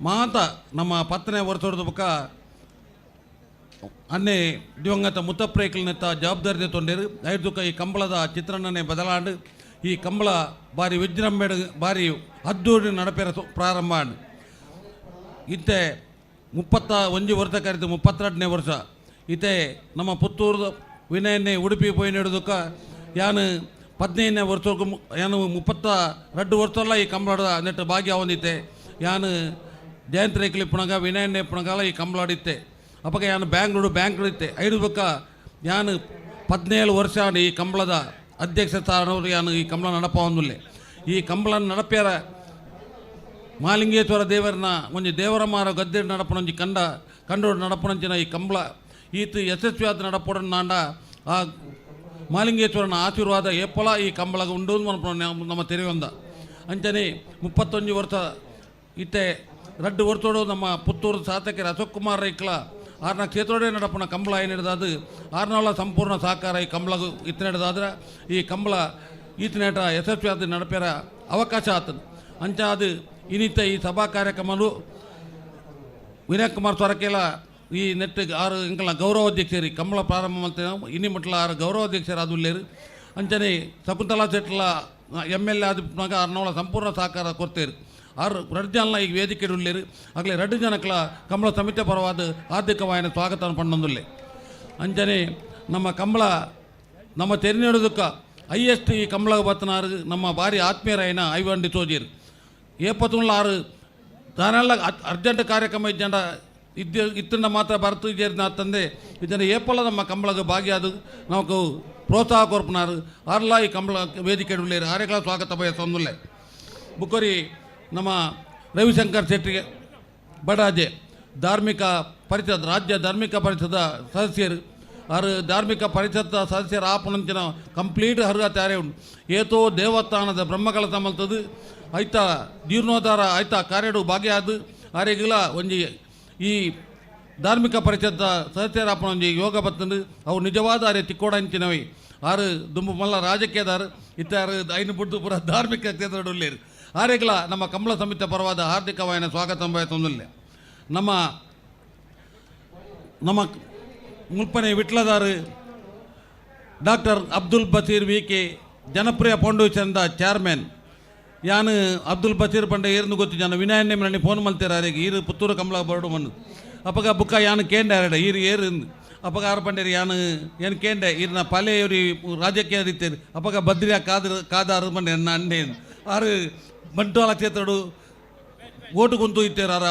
ಮಾತ ನಮ್ಮ 10ನೇ ವರ್ಷದ ಬೊಕ್ಕ ಅನ್ನೆ ದಿವಂಗತ ಮುತ್ತಪ್ರೇಕಲ್ನೆತ್ತ ಜವಾಬ್ದಾರಿ ತೊಂಡೇರು ಐದುಕ ಈ ಕಂಬಳದ ಚಿತ್ರಣನೇ ಬದಲಾಂಡು ಈ ಕಂಬಳ ಬಾರಿ ವಿಜೃಂಭಣೆ ಬಾರಿ ಅದ್ದೂರಿ ನಡಪೇರ ಪ್ರಾರಂಭ ಆಂಡ್. ಇತ್ತೆ 31 ವರ್ಷ ಕರೆದು 32ನೇ ವರ್ಷ ಇತ್ತೆ ನಮ್ಮ ಪುತ್ತೂರು ವಿನಯನ್ನೇ ಉಡುಪಿ ಪೋಯಿ ನೆಡುದಕ್ಕ ಯಾನು 15ನೇ ವರ್ಷಕ್ಕೂ ಯಾನು 32 ವರ್ಷಲ್ಲ ಈ ಕಂಬಳದ ನೆಟ್ಟು ಭಾಗ್ಯ ಹೊಂದಿತ್ತೆ ಯಾನು ಜಯಂತ್ ರೇಕ್ಲಿ ಪುಣಗ ವಿನಯನ್ನೇ ಪುಣಗಾಲ ಈ ಕಂಬಳಾಡಿತ್ತೆ ಅಪ್ಪಗ ಯಾನು ಬ್ಯಾಂಗ್ಳೂರು ಬ್ಯಾಂಕ್ ಇತ್ತೆ ಐದು ಬಕ್ಕ ಯಾನು 17 ವರ್ಷ ಈ ಕಂಬಳದ ಅಧ್ಯಕ್ಷ ಸ್ಥಾನವರು ಯಾನು ಈ ಕಂಬಳ ನಡಪ ಹೊಂದಿಲ್ಲ ಈ ಕಂಬಳ ನಡಪ್ಯಾರ ಮಾಲಿಂಗೇಶ್ವರ ದೇವರನ್ನ ಒಂಜಿ ದೇವರ ಮಾರ ಗದ್ದೆ ನಡಪನೊಂಜಿ ಕಂಡ ಕಂಡೋಡು ನಡಪನಂಚಿನ ಈ ಕಂಬಳ ಈತ ಯಶಸ್ವಿಯಾದ ನಡಪೊಡನ್ ನಾಂಡ ಆ ಮಾಲಿಂಗೇಶ್ವರನ ಆಶೀರ್ವಾದ ಏಪಲ ಈ ಕಂಬಳಗ ಉಂಡು ನಮ್ಮ ತೆರೆಯೊಂದ ಅಂಚನೆ 31 ವರ್ಷ ಇತ್ತೆ ರಡ್ಡು ವರ್ಷೋಡು ನಮ್ಮ ಪುತ್ತೂರು ಶಾಸಕರ ಅಶೋಕ್ ಕುಮಾರ್ ರೈಕ್ಲ ಆರ್ನ ಕ್ಷೇತ್ರೋಡೆ ನಡಪನ ಕಂಬಳ ಏನಿಡ್ದಾದು ಆರ್ನವಳ ಸಂಪೂರ್ಣ ಸಹಕಾರ ಈ ಕಂಬಳಗು ಇತ್ತನೆಡ್ದಾದ್ರೆ ಈ ಕಂಬಳ ಈತನೇಟ ಯಶಸ್ವಿಯಾದ ನಡಪೇರ ಅವಕಾಶ ಆತದ ಅಂಚ ಅದು ಇನ್ನಿತ ಈ ಸಭಾ ಕಾರ್ಯಕ್ರಮಲು ವಿನಯ್ ಕುಮಾರ್ ಸೊರಕೆಲ ಈ ನೆಟ್ ಆರು ಇಂಕಲ ಗೌರವಾಧ್ಯಕ್ಷರು ಕಂಬಳ ಪ್ರಾರಂಭ ಮಾಡ್ತೇವೆ ಇನ್ನಿ ಮಟ್ಲ ಆರು ಗೌರವಾಧ್ಯಕ್ಷರು ಅದು ಅಂಚನೆ ಶಕುಂತಲಾ ಶೆಟ್ಲ ಎಮ್ ಎಲ್ ಎ ಆದ ಆರ್ನವಳ ಸಂಪೂರ್ಣ ಸಹಕಾರ ಕೊಡ್ತೇರು ಆರು ರಡ್ಡು ಜನ ಈಗ ವೇದಿಕೆ ಉಳ್ಳೇರು ಆಗಲೇ ರಡ್ಡು ಜನಕ್ಲ ಕಂಬಳ ಸಮಿತಿ ಪರವಾದ ಆರ್ಥಿಕವಾಯಿನ ಸ್ವಾಗತ ಪಣ್ಣೊಂದುಲ್ಲೆ ಅಂಚನೆ ನಮ್ಮ ಕಂಬಳ ನಮ್ಮ ತೆರಿನೆಡುದಕ್ಕ ಹೈಯೆಸ್ಟ್ ಈ ಕಂಬಳ ಬತ್ತನಾರು ನಮ್ಮ ಭಾರಿ ಆತ್ಮೀಯರಾಯನ ಐವಂಡಿ ಸೋಜಿರು ಏಪತ್ತುಂಡ್ಲ ಆರು ತಾನೆಲ್ಲ ಅರ್ಜೆಂಟ್ ಕಾರ್ಯಕ್ರಮ ಇಜ್ಜಂಡ ಇದ್ದ ಇತ್ತಂಡ ಮಾತ್ರ ಬರತು ಇದ್ದೇರಿನ ತಂದೆ ಇದನ್ನು ಏಪಲ್ಲ ನಮ್ಮ ಕಂಬಳಗ ಭಾಗ್ಯ ಅದು നമുക്ക് ಪ್ರೋತ್ಸಾಹ ಕೊರ್ಪನಾರು ಆರ್ಲ ಈ ಕಂಬಳ ವೇದಿಕೆ ಉಳ್ಳೇರು ಆರೆಗಳ ಸ್ವಾಗತ ಬಯಸೊಂದುಲ್ಲೆ ಬುಕ್ಕೋರಿ ನಮ್ಮ ರವಿಶಂಕರ್ ಶೆಟ್ಟಿಗೆ ಬಡಾಜೆ ಧಾರ್ಮಿಕ ಪರಿಷತ್ ರಾಜ್ಯ ಧಾರ್ಮಿಕ ಪರಿಷದ ಸದಸ್ಯರು ಆರು ಧಾರ್ಮಿಕ ಪರಿಷತ್ ಸದಸ್ಯರ ಆಪನಂಚಿನ ಕಂಪ್ಲೀಟ್ ಅರ್ಹತೆ ಆರೆ ಉಂಟು ಏತೋ ದೇವಸ್ಥಾನದ ಬ್ರಹ್ಮಕಲಶ ಮಲ್ತದು ಐತ ಜೀರ್ಣೋದ್ಧಾರ ಐತ ಕಾರ್ಯಡು ಭಾಗ್ಯ ಅದು ಆರೆಗಿಲ ಒಂಜಿ ಈ ಧಾರ್ಮಿಕ ಪರಿಷತ್ ಸದಸ್ಯರ ಒಂಜಿ ಯೋಗ ಬತ್ತಂದು ಅವು ನಿಜವಾದ ಆರೆ ತಿಕ್ಕೋಡಂಚಿನವಿ ಆರು ದುಂಬು ಮಲ್ಲ ರಾಜಕೀಯದಾರು ಇತ್ತಾರು ಐನು ಬುಡ್ದು ಪೂರ ಧಾರ್ಮಿಕ ಕ್ಷೇತ್ರ ಉಳ್ಳೇರು ಆರೆಗ್ಲ ನಮ್ಮ ಕಂಬಳ ಸಮಿತಿ ಪರವಾದ ಹಾರ್ದಿಕವಾಯಿನ ಸ್ವಾಗತ ಬಯಸೊಂದುಲ್ಲೆ ನಮ್ಮ ನಮ್ಮ ಮುಲ್ಪನೆ ವಿಟ್ಲದಾರು doctor Abdul Basheer V K ಜನಪ್ರಿಯ ಫೌಂಡೇಶನ್ದ ಚೇರ್ಮನ್ ಯಾನು ಅಬ್ದುಲ್ ಬಶೀರ್ ಪಂಡ ಏರ್ನು ಗೊತ್ತು ಜನ ವಿನಯನ್ನೇ ಮನೆ ಫೋನ್ ಮಲ್ತೇರ ಆರೆಗೆ ಈರು ಪುತ್ತೂರು ಕಮಲ ಬರಡು ಮಣ್ಣು ಅಪ್ಪಗ ಬುಕ್ಕ ಯಾನು ಕೇಂಡೆ ಆರಡ ಈರು ಏರು ಅಪ್ಪಗ ಆರು ಪಂಡೇರಿ ಯಾನು ಏನು ಕೇಂಡೆ ಈರ್ನ ಪಲೆಯೂರಿ ರಾಜಕೀಯ ರೀತಿಯರು ಅಪ್ಪಗ ಬದ್ರಿಯ ಕಾದ್ರ ಕಾದಾರು ಮಂಡೆ ನನ್ನ ಅಣ್ಣೆ ಆರು ಬಂಟ್ವಾಳ ಕ್ಷೇತ್ರಡು ಓಟು ಕುಂತು ಇತ್ತೇರು ಆರ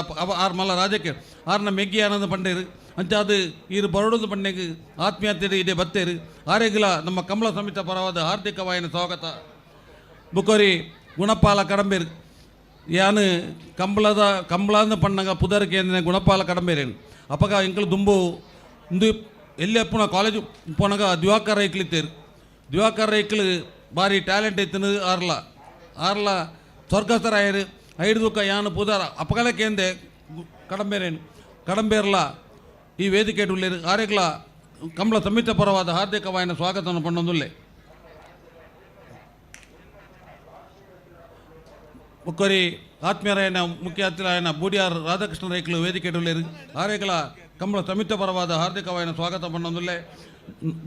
ಆರು ಮಲ್ಲ ರಾಜಕ್ಕೆ ಆರ್ನ ಮೆಗ್ಗಿ ಆನಂದ ಪಂಡೇರು ಅಂಚಾದ ಈರು ಬರೋಡದು ಪಂಡೆಗೆ ಆತ್ಮೀಯತೆ ಇದೆ ಬತ್ತೇರು ಆರೆಗಿಲ ನಮ್ಮ ಕಮಲ ಸಮಿತ ಪರವಾದ ಹಾರ್ದಿಕವಾಯಿನ ಸ್ವಾಗತ. ಬುಕೋರಿ ಗುಣಪಾಲ ಕಡಂಬೇರು ಯಾನು ಕಂಬಳದ ಕಂಬಳಂದ ಪಣ್ಣಗ ಪುದರ್ ಕೇಂದ್ರ ಗುಣಪಾಲ ಕಡಂಬೇರೇನು ಅಪ್ಪಗ ಎಂಕಲು ದುಂಬು ಇಂದು ಎಲ್ಲಿ ಅಪ್ಪನ ಕಾಲೇಜು ಪೋನಾಗ ದಿವಾಕರ್ ರೈಕ್ಲಿತ್ತೇರು ದಿವಾಕರ್ ರೈಕ್ಲು ಭಾರಿ ಟ್ಯಾಲೆಂಟ್ ಇತ್ತನು ಆರ್ಲ ಆರ್ಲ ಸ್ವರ್ಗಸ್ಥರಾಯರು ಐದು ಯಾನು ಪುದರ ಅಪ್ಪಗಲ ಕೇಂದೆ ಕಡಂಬೇರೇನು ಕಡಂಬೇರ್ಲ ಈ ವೇದಿಕೆ ಉಳ್ಳೇರು ಆರೆಗ್ಲ ಕಮಲ ಸಮಿತ ಪರವಾದ ಹಾರ್ದಿಕವಾಯಿನ ಸ್ವಾಗತವನ್ನು ಪಣ್ಣೊಂದುಲ್ಲೆ. ಮುಕ್ಕೊರಿ ಆತ್ಮೀಯರಾಯನ ಮುಖ್ಯ ಅತಿಥಿರಾಯನ ಬೂಡಿಯಾರ್ ರಾಧಾಕೃಷ್ಣ ರೈಕ್ಲು ವೇದಿಕೆ ಉಳ್ಳೇರು ಆರೆಗ್ಲ ಕಮಲ ಸಮಿತ ಪರವಾದ ಹಾರ್ದಿಕವಾಯಿನ ಸ್ವಾಗತ ಪಣ್ಣೊಂದುಲ್ಲೆ.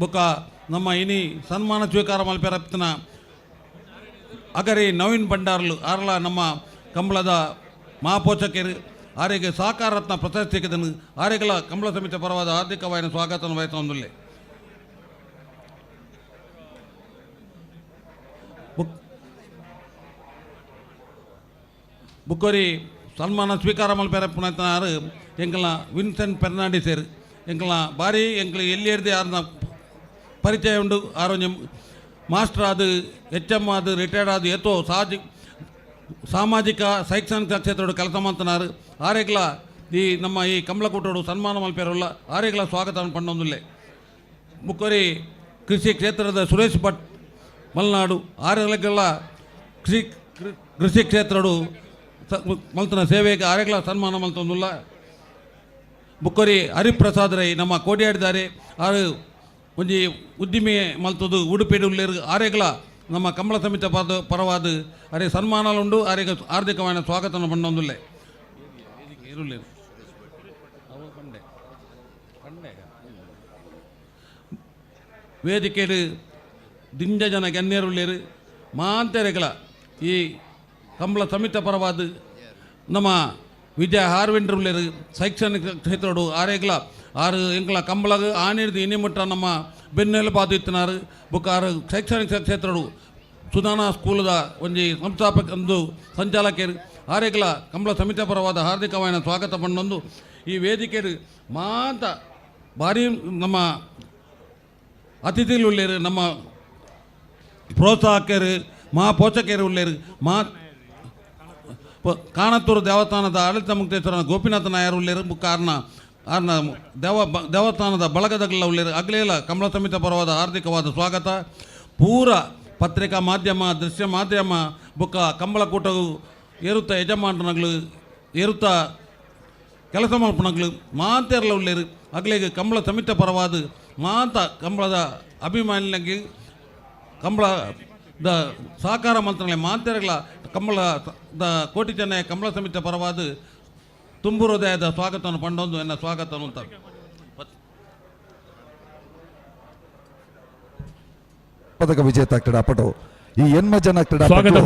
ಬೊಕ್ಕ ನಮ್ಮ ಇನಿ ಸನ್ಮಾನ ಸ್ವೀಕಾರ ಮಲ್ಪೆರಪ್ತನ ಅಗರಿ ನವೀನ್ ಭಂಡಾರ್ಲು ಆರ್ಲ ನಮ್ಮ ಕಂಬಳದ ಮಹಾಪೋಷಕರು ಆರೆಗೆ ಸಹಕಾರ ರತ್ನ ಪ್ರಶಸ್ತಿ ಆರೆಗಳ ಕಂಬಳ ಸಮಿತಿ ಪರವಾದ ಹಾರ್ದಿಕವಾಯಿನ ಸ್ವಾಗತವನ್ನು ವಹಿಸೊಂದುಲ್ಲೆ. ಬುಕ್ಕೋರಿ ಸನ್ಮಾನ ಸ್ವೀಕಾರ ಮಲ್ಪೆರಪ್ಪನಾರು ಎಂಕಲ್ನ ವಿನ್ಸೆಂಟ್ ಫೆರ್ನಾಂಡಿಸೇರು ಎಂಕಲ್ನ ಭಾರಿ ಎಂಕಲ್ ಎಲ್ಲಿ ಎರ್ದೆ ಆರ್ನ ಪರಿಚಯ ಉಂಡು ಆರೋಗ್ಯ ಮಾಸ್ಟರ್ ಆದ ಎಚ್ ಎಮ್ ಆದ ರಿಟೈರ್ಡ್ ಆದ ಏತೋ ಸಾಮಾಜಿಕ ಶೈಕ್ಷಣಿಕ ಕ್ಷೇತ್ರದ ಕೆಲಸ ಮಾಡ್ತಾನಾರು ಆರೆಗ್ಲ ಈ ನಮ್ಮ ಈ ಕಮಲಕೂಟೋಡು ಸನ್ಮಾನ ಮಲ್ಪೆರಲ್ಲ ಆರೆಗ್ಲ ಸ್ವಾಗತವನ್ನು ಪಣ್ಣೊಂದುಲ್ಲೆ. ಮುಕ್ಕೊರಿ ಕೃಷಿ ಕ್ಷೇತ್ರದ ಸುರೇಶ್ ಭಟ್ ಮಲೆನಾಡು ಆರೆಗ್ಲ ಕೃಷಿ ಕ್ಷೇತ್ರಡು ಮಲ್ತನ ಸೇವೆಗೆ ಆರೆಗ್ಲ ಸನ್ಮಾನ ಮಲ್ತೊಂದುಲ್ಲ. ಬುಕ್ಕೊರಿ ಹರಿಪ್ರಸಾದ್ ರೈ ನಮ್ಮ ಕೋಡಿಯಾಡಿದ್ದಾರೆ ಆರು ಒಂಜಿ ಉದ್ದಿಮೆ ಮಲ್ತದು ಉಡುಪಿಡು ಉಳ್ಳೇರು ಆರೆಗ್ಲ ನಮ್ಮ ಕಮಲ ಸಮಿತ ಪರವಾದ ಅರೆ ಸನ್ಮಾನಲುಂಡು ಆರೆಗೆ ಹಾರ್ದಿಕವಾದ ಸ್ವಾಗತವನ್ನು ಪಣ್ಣೊಂದುಲ್ಲೆ. ವೇದಿಕೆಡು ದಿಂಜ ಜನ ಗಣ್ಯರುಳ್ಳೇರು ಮಾಂತೆರೆಗಳ ಈ ಕಮಲ ಸಮಿತ ಪರವಾದ ನಮ್ಮ ವಿಜಯ ಹಾರ್ವೆಂಡ್ರುಳ್ಳೇರು ಶೈಕ್ಷಣಿಕ ಕ್ಷೇತ್ರಡು ಆರೆಗ್ಲ ಆರು ಎಂಕಲ ಕಂಬಳಗ ಆನಿಡ್ದು ಇನಿಮುಟ್ಟ ನಮ್ಮ ಬೆನ್ನೆಲುಬಾದು ಇತ್ತಿನಾರು ಬೊಕ್ಕ ಆರು ಶೈಕ್ಷಣಿಕ ಕ್ಷೇತ್ರಡು ಸುಧಾನ ಸ್ಕೂಲದ ಒಂಜಿ ಸಂಸ್ಥಾಪಕ ಒಂದು ಸಂಚಾಲಕರು ಆರೆಗ್ಲ ಕಂಬಳ ಸಮಿತಿ ಪರವಾದ ಹಾರ್ದಿಕವಾದ ಸ್ವಾಗತ ಪಣ್ಣೊಂದು ಈ ವೇದಿಕೆಡು ಮಾಂತ ಭಾರಿ ನಮ್ಮ ಅತಿಥಿಗಳುಳ್ಳೇರು ನಮ್ಮ ಪ್ರೋತ್ಸಾಹಕರು ಮಹಾಪೋಷಕರು ಉಳ್ಳೇರು ಮಹಾ ಕಾಣತ್ತೂರು ದೇವಸ್ಥಾನದ ಆಡಳಿತ ಮುಕ್ತೇಶ್ವರನ ಗೋಪಿನಾಥ ನಾಯರ್ ಉಳ್ಳೇರು ಬುಕ್ಕ ಆರ್ನ ಆರ್ನ ದೇವಸ್ಥಾನದ ಬಳಗದಗಲ ಉಳ್ಳೇರು ಅಗ್ಲೇಲ ಕಮಲ ಸಮಿತ ಪರವಾದ ಹಾರ್ದಿಕವಾದ ಸ್ವಾಗತ. ಪೂರ ಪತ್ರಿಕಾ ಮಾಧ್ಯಮ ದೃಶ್ಯ ಮಾಧ್ಯಮ ಬುಕ್ಕ ಕಂಬಳಕೂಟವು ಏರುತ್ತ ಯಜಮಾನನಗಳು ಏರುತ್ತ ಕೆಲಸ ಮಲ್ಪನಗಳು ಮಾಂತೇರ್ಲ ಉಳ್ಳೇರು ಅಗ್ಲೇಗೆ ಕಂಬಳ ಸಮಿತ ಪರವಾದ ಮಾಂತ ಕಂಬಳದ ಅಭಿಮಾನಿಗೆ ಕಂಬಳದ ಸಹಕಾರ ಮಂತ್ರಾಲಯ ಮಾಂತೇರ್ಗಳ ಕಂಬಳದ ಕೋಟಿ ಚೆನ್ನೈ ಕಂಬಳ ಸಮಿತಿ ಪರವಾದ ತುಂಬು ಹೃದಯದ ಸ್ವಾಗತವನ್ನು ಪಂಡೊಂದು ಎನ್ನ ಸ್ವಾಗತವನ್ನು ಅಂತ. ಪದಕ ವಿಜೇತ ಕ್ರೀಡಾಪಟು ಈ ಎನ್ಮ ಜನ ಕ್ರೀಡಾಪಟು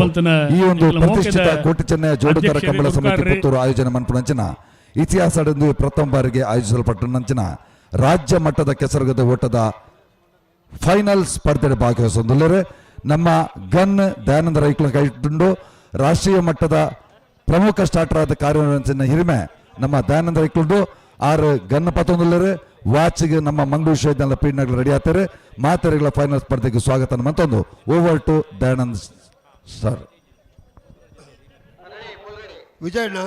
ಈ ಒಂದು ಪ್ರತಿಷ್ಠಿತ ಕೋಟಿ ಚೆನ್ನೈ ಜೋಡುಕರ ಕಂಬಳ ಸಮಿತಿ ಪುತ್ತೂರು ಆಯೋಜನೆ ಮನ್ಪುನಂಚಿನ ಇತಿಹಾಸದಂದು ಪ್ರಥಮ ಬಾರಿಗೆ ಆಯೋಜಿಸಲ್ಪಟ್ಟನಂಚಿನ ರಾಜ್ಯ ಮಟ್ಟದ ಕೆಸರುಗದ್ದೆ ಓಟದ ಫೈನಲ್ ಸ್ಪರ್ಧೆ ಭಾಗವಹಿಸೊಂದುಲ್ಲರೆ ನಮ್ಮ ಗನ್ ದಯಾನಂದ ರೈಕ್ಲ ಕೈಟುಂಡು ರಾಷ್ಟ್ರೀಯ ಮಟ್ಟದ ಪ್ರಮುಖ ಸ್ಟಾರ್ಟರ್ ಆದ ಕಾರ್ಯನಿರ್ವಹಿಸಿನ ಹಿರಿಮೆ ನಮ್ಮ ದಯಾನಂದ ರೈಕ್ಲುಂಡು ಆರು ಗನ್ ಪತ್ತೊಂದುಲ್ಲರೆ ವಾಚಿಗೆ ನಮ್ಮ ಮಂಗಳೂರು ವಿಶ್ವವಿದ್ಯಾಲಯ ಪೀಡ್ನಗಳು ರೆಡಿ ಆಗ್ತಾರೆ ಮಾತೆರೆಗಳ ಫೈನಲ್ ಸ್ಪರ್ಧೆಗೆ ಸ್ವಾಗತ ಮತ್ತೊಂದು ಓವರ್ ಟು ದಯಾನಂದ್ ಸರ್. ವಿಜಯಣ್ಣ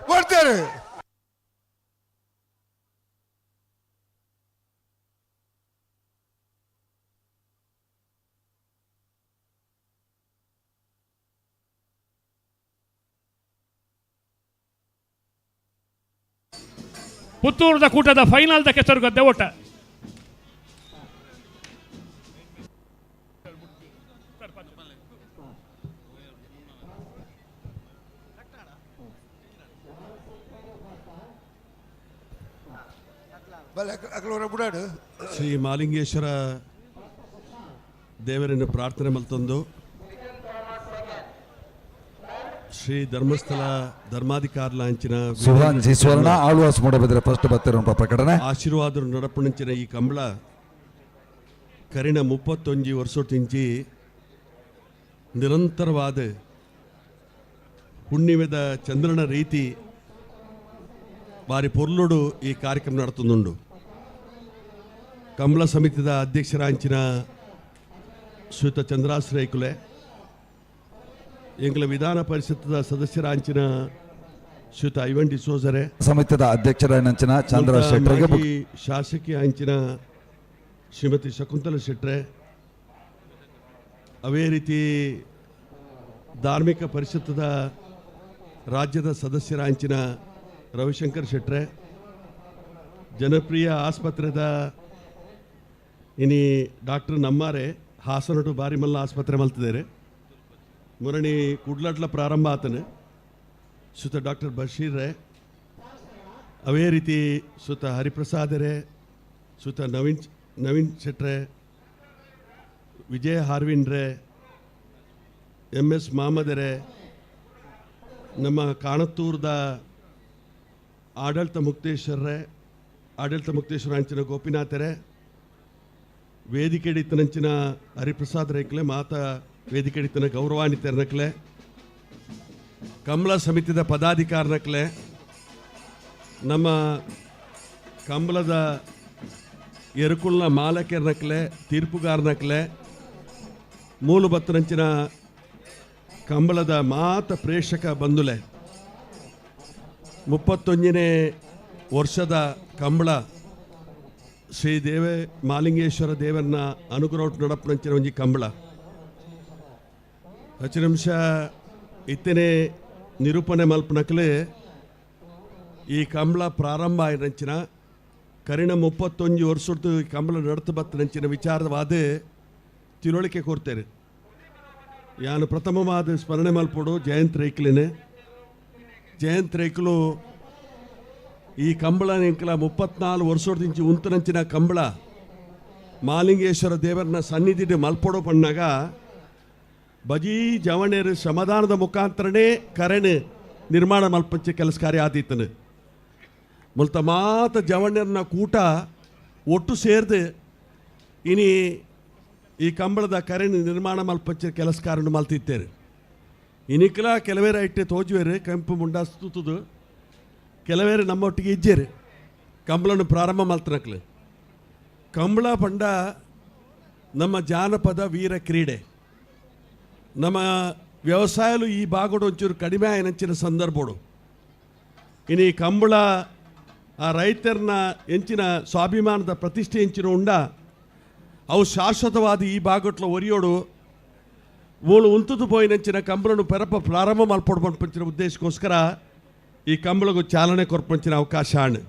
ಕೊಡ್ತೇನೆ. ಪುತ್ತೂರದ ಕೂಟದ ಫೈನಲ್ the ಕೆಸರುಗದ್ದೆ ಓಟ. ಶ್ರೀ ಮಾಲಿಂಗೇಶ್ವರ ದೇವರನ್ನು ಪ್ರಾರ್ಥನೆ ಮಲ್ತೊಂದು ಶ್ರೀ ಧರ್ಮಸ್ಥಳ ಧರ್ಮಾಧಿಕಾರಿಲಾಂಚಿನ ಸುಹಾನ್ ಜಿ ಸ್ವರ್ಣ ಆಳ್ವಾಸ್ ಮೂಡಬಿದ್ರೆ ಫಸ್ಟ್ ಬತ್ತಿರುವಂತ ಪ್ರಕಟಣೆ. ಆಶೀರ್ವಾದ ನಡಪುಣಂಚಿನ ಈ ಕಂಬಳ ಕರಿಣ 31 ವರ್ಷೊಟ್ಟಿಂಚಿ ನಿರಂತರವಾದ ಹುಣ್ಣಿಮೆದ ಚಂದ್ರನ ರೀತಿ ಬಾರಿ ಪೊರ್ಲುಡು ಈ ಕಾರ್ಯಕ್ರಮ ನಡತುಂದುಂಡು. ಕಂಬಳ ಸಮಿತಿದ ಅಧ್ಯಕ್ಷರಾಂಚಿನ ಶ್ರೀಯುತ ಚಂದ್ರಾಶ್ರಯಕುಲೆ, ಎಂಗ್ಲ ವಿಧಾನ ಪರಿಷತ್ದ ಸದಸ್ಯರಾಂಚಿನ ಶ್ರೀಯುತ ಐವನ್ ಡಿಸೋಜರೆ, ಸಮಿತಿದ ಅಧ್ಯಕ್ಷರಾಂಚಿನ ಚಂದ್ರ ಶೆಟ್ಟರಿಗೆ, ಶಾಸಕಿ ಅಂಚಿನ ಶ್ರೀಮತಿ ಶಕುಂತಲ ಶೆಟ್ರೆ, ಅವೇ ರೀತಿ ಧಾರ್ಮಿಕ ಪರಿಷತ್ತದ ರಾಜ್ಯದ ಸದಸ್ಯರಾಂಚಿನ ರವಿಶಂಕರ್ ಶೆಟ್ರೆ, ಜನಪ್ರಿಯ ಆಸ್ಪತ್ರೆದ ಇನಿ ಡಾಕ್ಟರ್ ನಮ್ಮಾರೆ ಹಾಸನಟು ಬಾರಿಮಲ್ಲ ಆಸ್ಪತ್ರೆ ಮಲ್ತಿದ್ದಾರೆ, ಮುರಣಿ ಕುಡ್ಲಟ್ಲ ಪ್ರಾರಂಭ ಆತನೆ ಸುತ ಡಾಕ್ಟರ್ ಬಶೀರ್ರೆ, ಅವೇ ರೀತಿ ಸುತ ಹರಿಪ್ರಸಾದರೆ, ಸುತ ನವೀನ್ ಶೆಟ್ರೆ, ವಿಜಯ ಹಾರ್ವಿನ್ರೆ, ಎಂ ಎಸ್ ಮಾಮದರೆ, ನಮ್ಮ ಕಾಣತ್ತೂರದ ಆಡಳಿತ ಮುಕ್ತೇಶ್ವರರೇ, ಆಡಳಿತ ಮುಕ್ತೇಶ್ವರ ಅಂಚಿನ ಗೋಪಿನಾಥರೇ, ವೇದಿಕೆಡಿತನಂಚಿನ ಹರಿಪ್ರಸಾದ್ ರೇಕ್ಲೆ, ಮಾತಾ ವೇದಿಕೆಡಿತನ ಗೌರವಾನ್ವಿತರನಕ್ಲೆ, ಕಂಬಳ ಸಮಿತಿದ ಪದಾಧಿಕಾರನಕ್ಲೆ, ನಮ್ಮ ಕಂಬಳದ ಎರುಕುಲ್ನ ಮಾಲಕರ್ನಕ್ಲೆ, ತೀರ್ಪುಗಾರನಕ್ಲೆ, ಮೂಲಬತ್ತನಂಚಿನ ಕಂಬಳದ ಮಾತ ಪ್ರೇಕ್ಷಕ ಬಂಧುಲೆ, 31ನೇ ವರ್ಷದ ಕಂಬಳ ಶ್ರೀ ದೇವೆ ಮಾಲಿಂಗೇಶ್ವರ ದೇವರನ್ನ ಅನುಗ್ರಹ ನಡಪನಂಚಿನ ಒಂಜಿ ಕಂಬಳ. ಹಚ್ಚು ನಿಮಿಷ ಇತ್ತನೇ ನಿರೂಪಣೆ ಮಲ್ಪನಕ್ಲೆ ಈ ಕಂಬಳ ಪ್ರಾರಂಭ ಆಯಿನಂಚಿನ ಕರಿಣ 31 ವರ್ಷದ್ದು ಈ ಕಂಬಳ ನಡತು ಬತ್ತನಂಚಿನ ವಿಚಾರವಾದ ತಿಳುವಳಿಕೆ ಕೊಡ್ತೇನೆ. ಯಾನು ಪ್ರಥಮವಾದ ಸ್ಮರಣೆ ಮಲ್ಪೋಡು ಜಯಂತ್ ರೈಕ್ಲೇನೆ. ಜಯಂತ್ ರೈಕ್ಲು ಈ ಕಂಬಳ ಎಂಕಲ 34 ವರ್ಷದಿಂಚಿ ಉಂತನಂಚಿನ ಕಂಬಳ ಮಾಲಿಂಗೇಶ್ವರ ದೇವರನ್ನ ಸನ್ನಿಧಿ ಮಲ್ಪೊಡೋ ಪಣ್ಣಾಗ ಬಜೀ ಜವಣೇರು ಶ್ರಮದಾನದ ಮುಖಾಂತರನೇ ಕರೆಣೆ ನಿರ್ಮಾಣ ಮಲ್ಪಂಚೆ ಕೆಲಸ ಕಾರ್ಯ ಆದೀತನು. ಮುಲ್ತ ಮಾತ ಜವಣ್ಯರನ್ನ ಕೂಟ ಒಟ್ಟು ಸೇರಿದು ಇನಿ ಈ ಕಂಬಳದ ಕರೆಣೆ ನಿರ್ಮಾಣ ಮಲ್ಪಂಚೆ ಕೆಲಸ ಕಾರ್ಯ ಮಲ್ತಿತ್ತೇರು. ಇನಿಕ್ಲ ಕೆಲವೇರ ಇಟ್ಟೆ ತೋಜುವೇರು ಕೆಂಪು ಮುಂಡಾಸ್ ತೂತುದು, ಕೆಲವೇರು ನಮ್ಮೊಟ್ಟಿಗೆ ಇಜ್ಜೇರು ಕಂಬಳನ್ನು ಪ್ರಾರಂಭ ಮಲ್ತನಕ್ಲು. ಕಂಬಳ ಪಂಡ ನಮ್ಮ ಜಾನಪದ ವೀರ ಕ್ರೀಡೆ. ನಮ್ಮ ವ್ಯವಸಾಯಲು ಈ ಭಾಗಡು ಒಂಚೂರು ಕಡಿಮೆ ಆಯ್ನಂಚಿನ ಸಂದರ್ಭಡು ಇನ್ನು ಈ ಕಂಬಳ ಆ ರೈತರನ್ನ ಎಂಚಿನ ಸ್ವಾಭಿಮಾನದ ಪ್ರತಿಷ್ಠೆ ಎಂಚಿನ ಉಂಡ ಅವು ಶಾಶ್ವತವಾದ ಈ ಭಾಗಟ್ಲ ಒರಿಯೋಡು ಮೂಲು ಉಂತುದು ಪೋಯಿನಂಚಿನ ಕಂಬಳನ್ನು ಪೆರಪ ಪ್ರಾರಂಭ ಮಲ್ಪೊಡು ಪಂಚಿನ ಉದ್ದೇಶಕ್ಕೋಸ್ಕರ ಈ ಕಂಬಳಗೂ ಚಾಲನೆ ಕೊರ್ಪಂಚಿನ ಅವಕಾಶ ಆಣ್.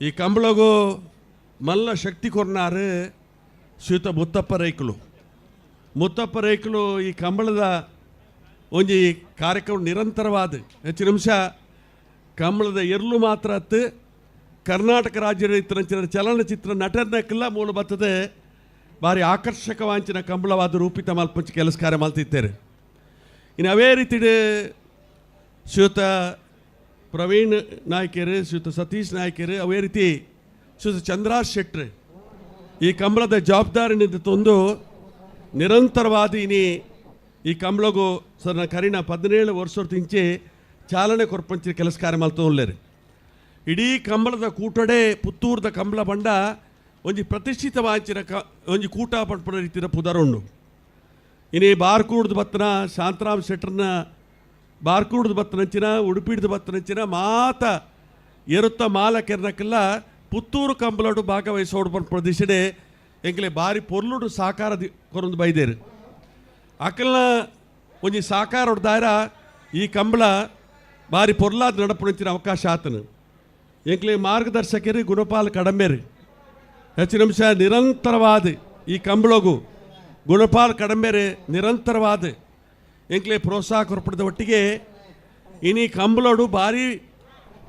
ಈ ಕಂಬಳಗೂ ಮಲ್ಲ ಶಕ್ತಿ ಕೊರ್ನಾರು ಶ್ರೀಯುತ ಮುತ್ತಪ್ಪ ರೈಕುಲು. ಮುತ್ತಪ್ಪ ರೈಕುಲು ಈ ಕಂಬಳದ ಒಂಜಿ ಕಾರ್ಯಕ್ರಮ ನಿರಂತರವಾದ ಹೆಚ್ಚು ನಿಮಿಷ ಕಂಬಳದ ಎರ್ಲು ಮಾತ್ರ ಅತ್ತು ಕರ್ನಾಟಕ ರಾಜ್ಯದ ಇತ್ತರಂಚಿನ ಚಲನಚಿತ್ರ ನಟನಕ್ಕೆಲ್ಲ ಮೂಲ ಬರ್ತದೆ ಭಾರಿ ಆಕರ್ಷಕವಾಂಚಿನ ಕಂಬಳವಾದ ರೂಪಿತ ಮಲ್ಪಂಚಿ ಕೆಲಸ ಕಾರ್ಯ ಮಲ್ತಿತ್ತೇರು. ಇನ್ನು ಅವೇ ರೀತಿ ಶ್ರೀಯುತ ಪ್ರವೀಣ್ ನಾಯ್ಕರು, ಶ್ರೀಯುತ ಸತೀಶ್ ನಾಯ್ಕರು, ಅವೇ ರೀತಿ ಶ್ರೀಯುತ ಚಂದ್ರಾಜ್ ಶೆಟ್ರು ಈ ಕಂಬಳದ ಜವಾಬ್ದಾರಿನಿಂದ ತಂದು ನಿರಂತರವಾದ ಇನಿ ಈ ಕಂಬಳಗೂ ಸರ್ ಕರಿಣ 17 ವರ್ಷ ಚಾಲನೆ ಕೊರ್ಪಂಚಿ ಕೆಲಸ ಕಾರ್ಯ ಮಲ್ತೊಲ್ಲೇರು. ಇಡೀ ಕಂಬಳದ ಕೂಟಡೆ ಪುತ್ತೂರದ ಕಂಬಳ ಬಂಡ ಒಂಜಿ ಪ್ರತಿಷ್ಠಿತವಾಂಚಿನ ಒಂಜಿ ಕೂಟ ಪಡ್ಪಡ ರೀತಿಯ ಪುದರುಂಡು. ಇನಿ ಬಾರ್ಕೂಡ್ದು ಬತ್ತನ ಶಾಂತರಾಮ್ ಶೆಟ್ಟರ್ನ ಬಾರ್ಕೂಡ್ದು ಬತ್ತನಂಚಿನ ಉಡುಪಿಡ್ದು ಬತ್ತನಂಚಿನ ಮಾತ ಎರುತ್ತ ಮಾಲಕೆರ್ನಕ್ಕೆಲ್ಲ ಪುತ್ತೂರು ಕಂಬಳಡು ಭಾಗವಹಿಸೋಡು ಪ್ರದೇಶಡೆ ಎಂಕ್ಲೆ ಬಾರಿ ಪೊರ್ಲುಡು ಸಾಕಾರ ಕೊರೊಂದು ಬೈದೇರು. ಅಕಲ್ನ ಒಂಜಿ ಸಾಕಾರ ಹೊಡ್ದಾರ ಈ ಕಂಬಳ ಬಾರಿ ಪೊರ್ಲಾದ ನಡಪುಣಂಚಿನ ಅವಕಾಶ ಆತನು. ಎಂಕ್ಲೆ ಮಾರ್ಗದರ್ಶಕರು ಗುಣಪಾಲ್ ಕಡಂಬೇರು ಹೆಚ್ಚು ನಿಮಿಷ ನಿರಂತರವಾದ ಈ ಕಂಬಳಗು ಗುಣಪಾಲ್ ಕಡಂಬೇರೆ ನಿರಂತರವಾದ ಎಂಕ್ಲೆ ಪ್ರೋತ್ಸಾಹ ಕೊರಪಡದ ಒಟ್ಟಿಗೆ ಇನಿ ಕಂಬಳೋಡು ಭಾರಿ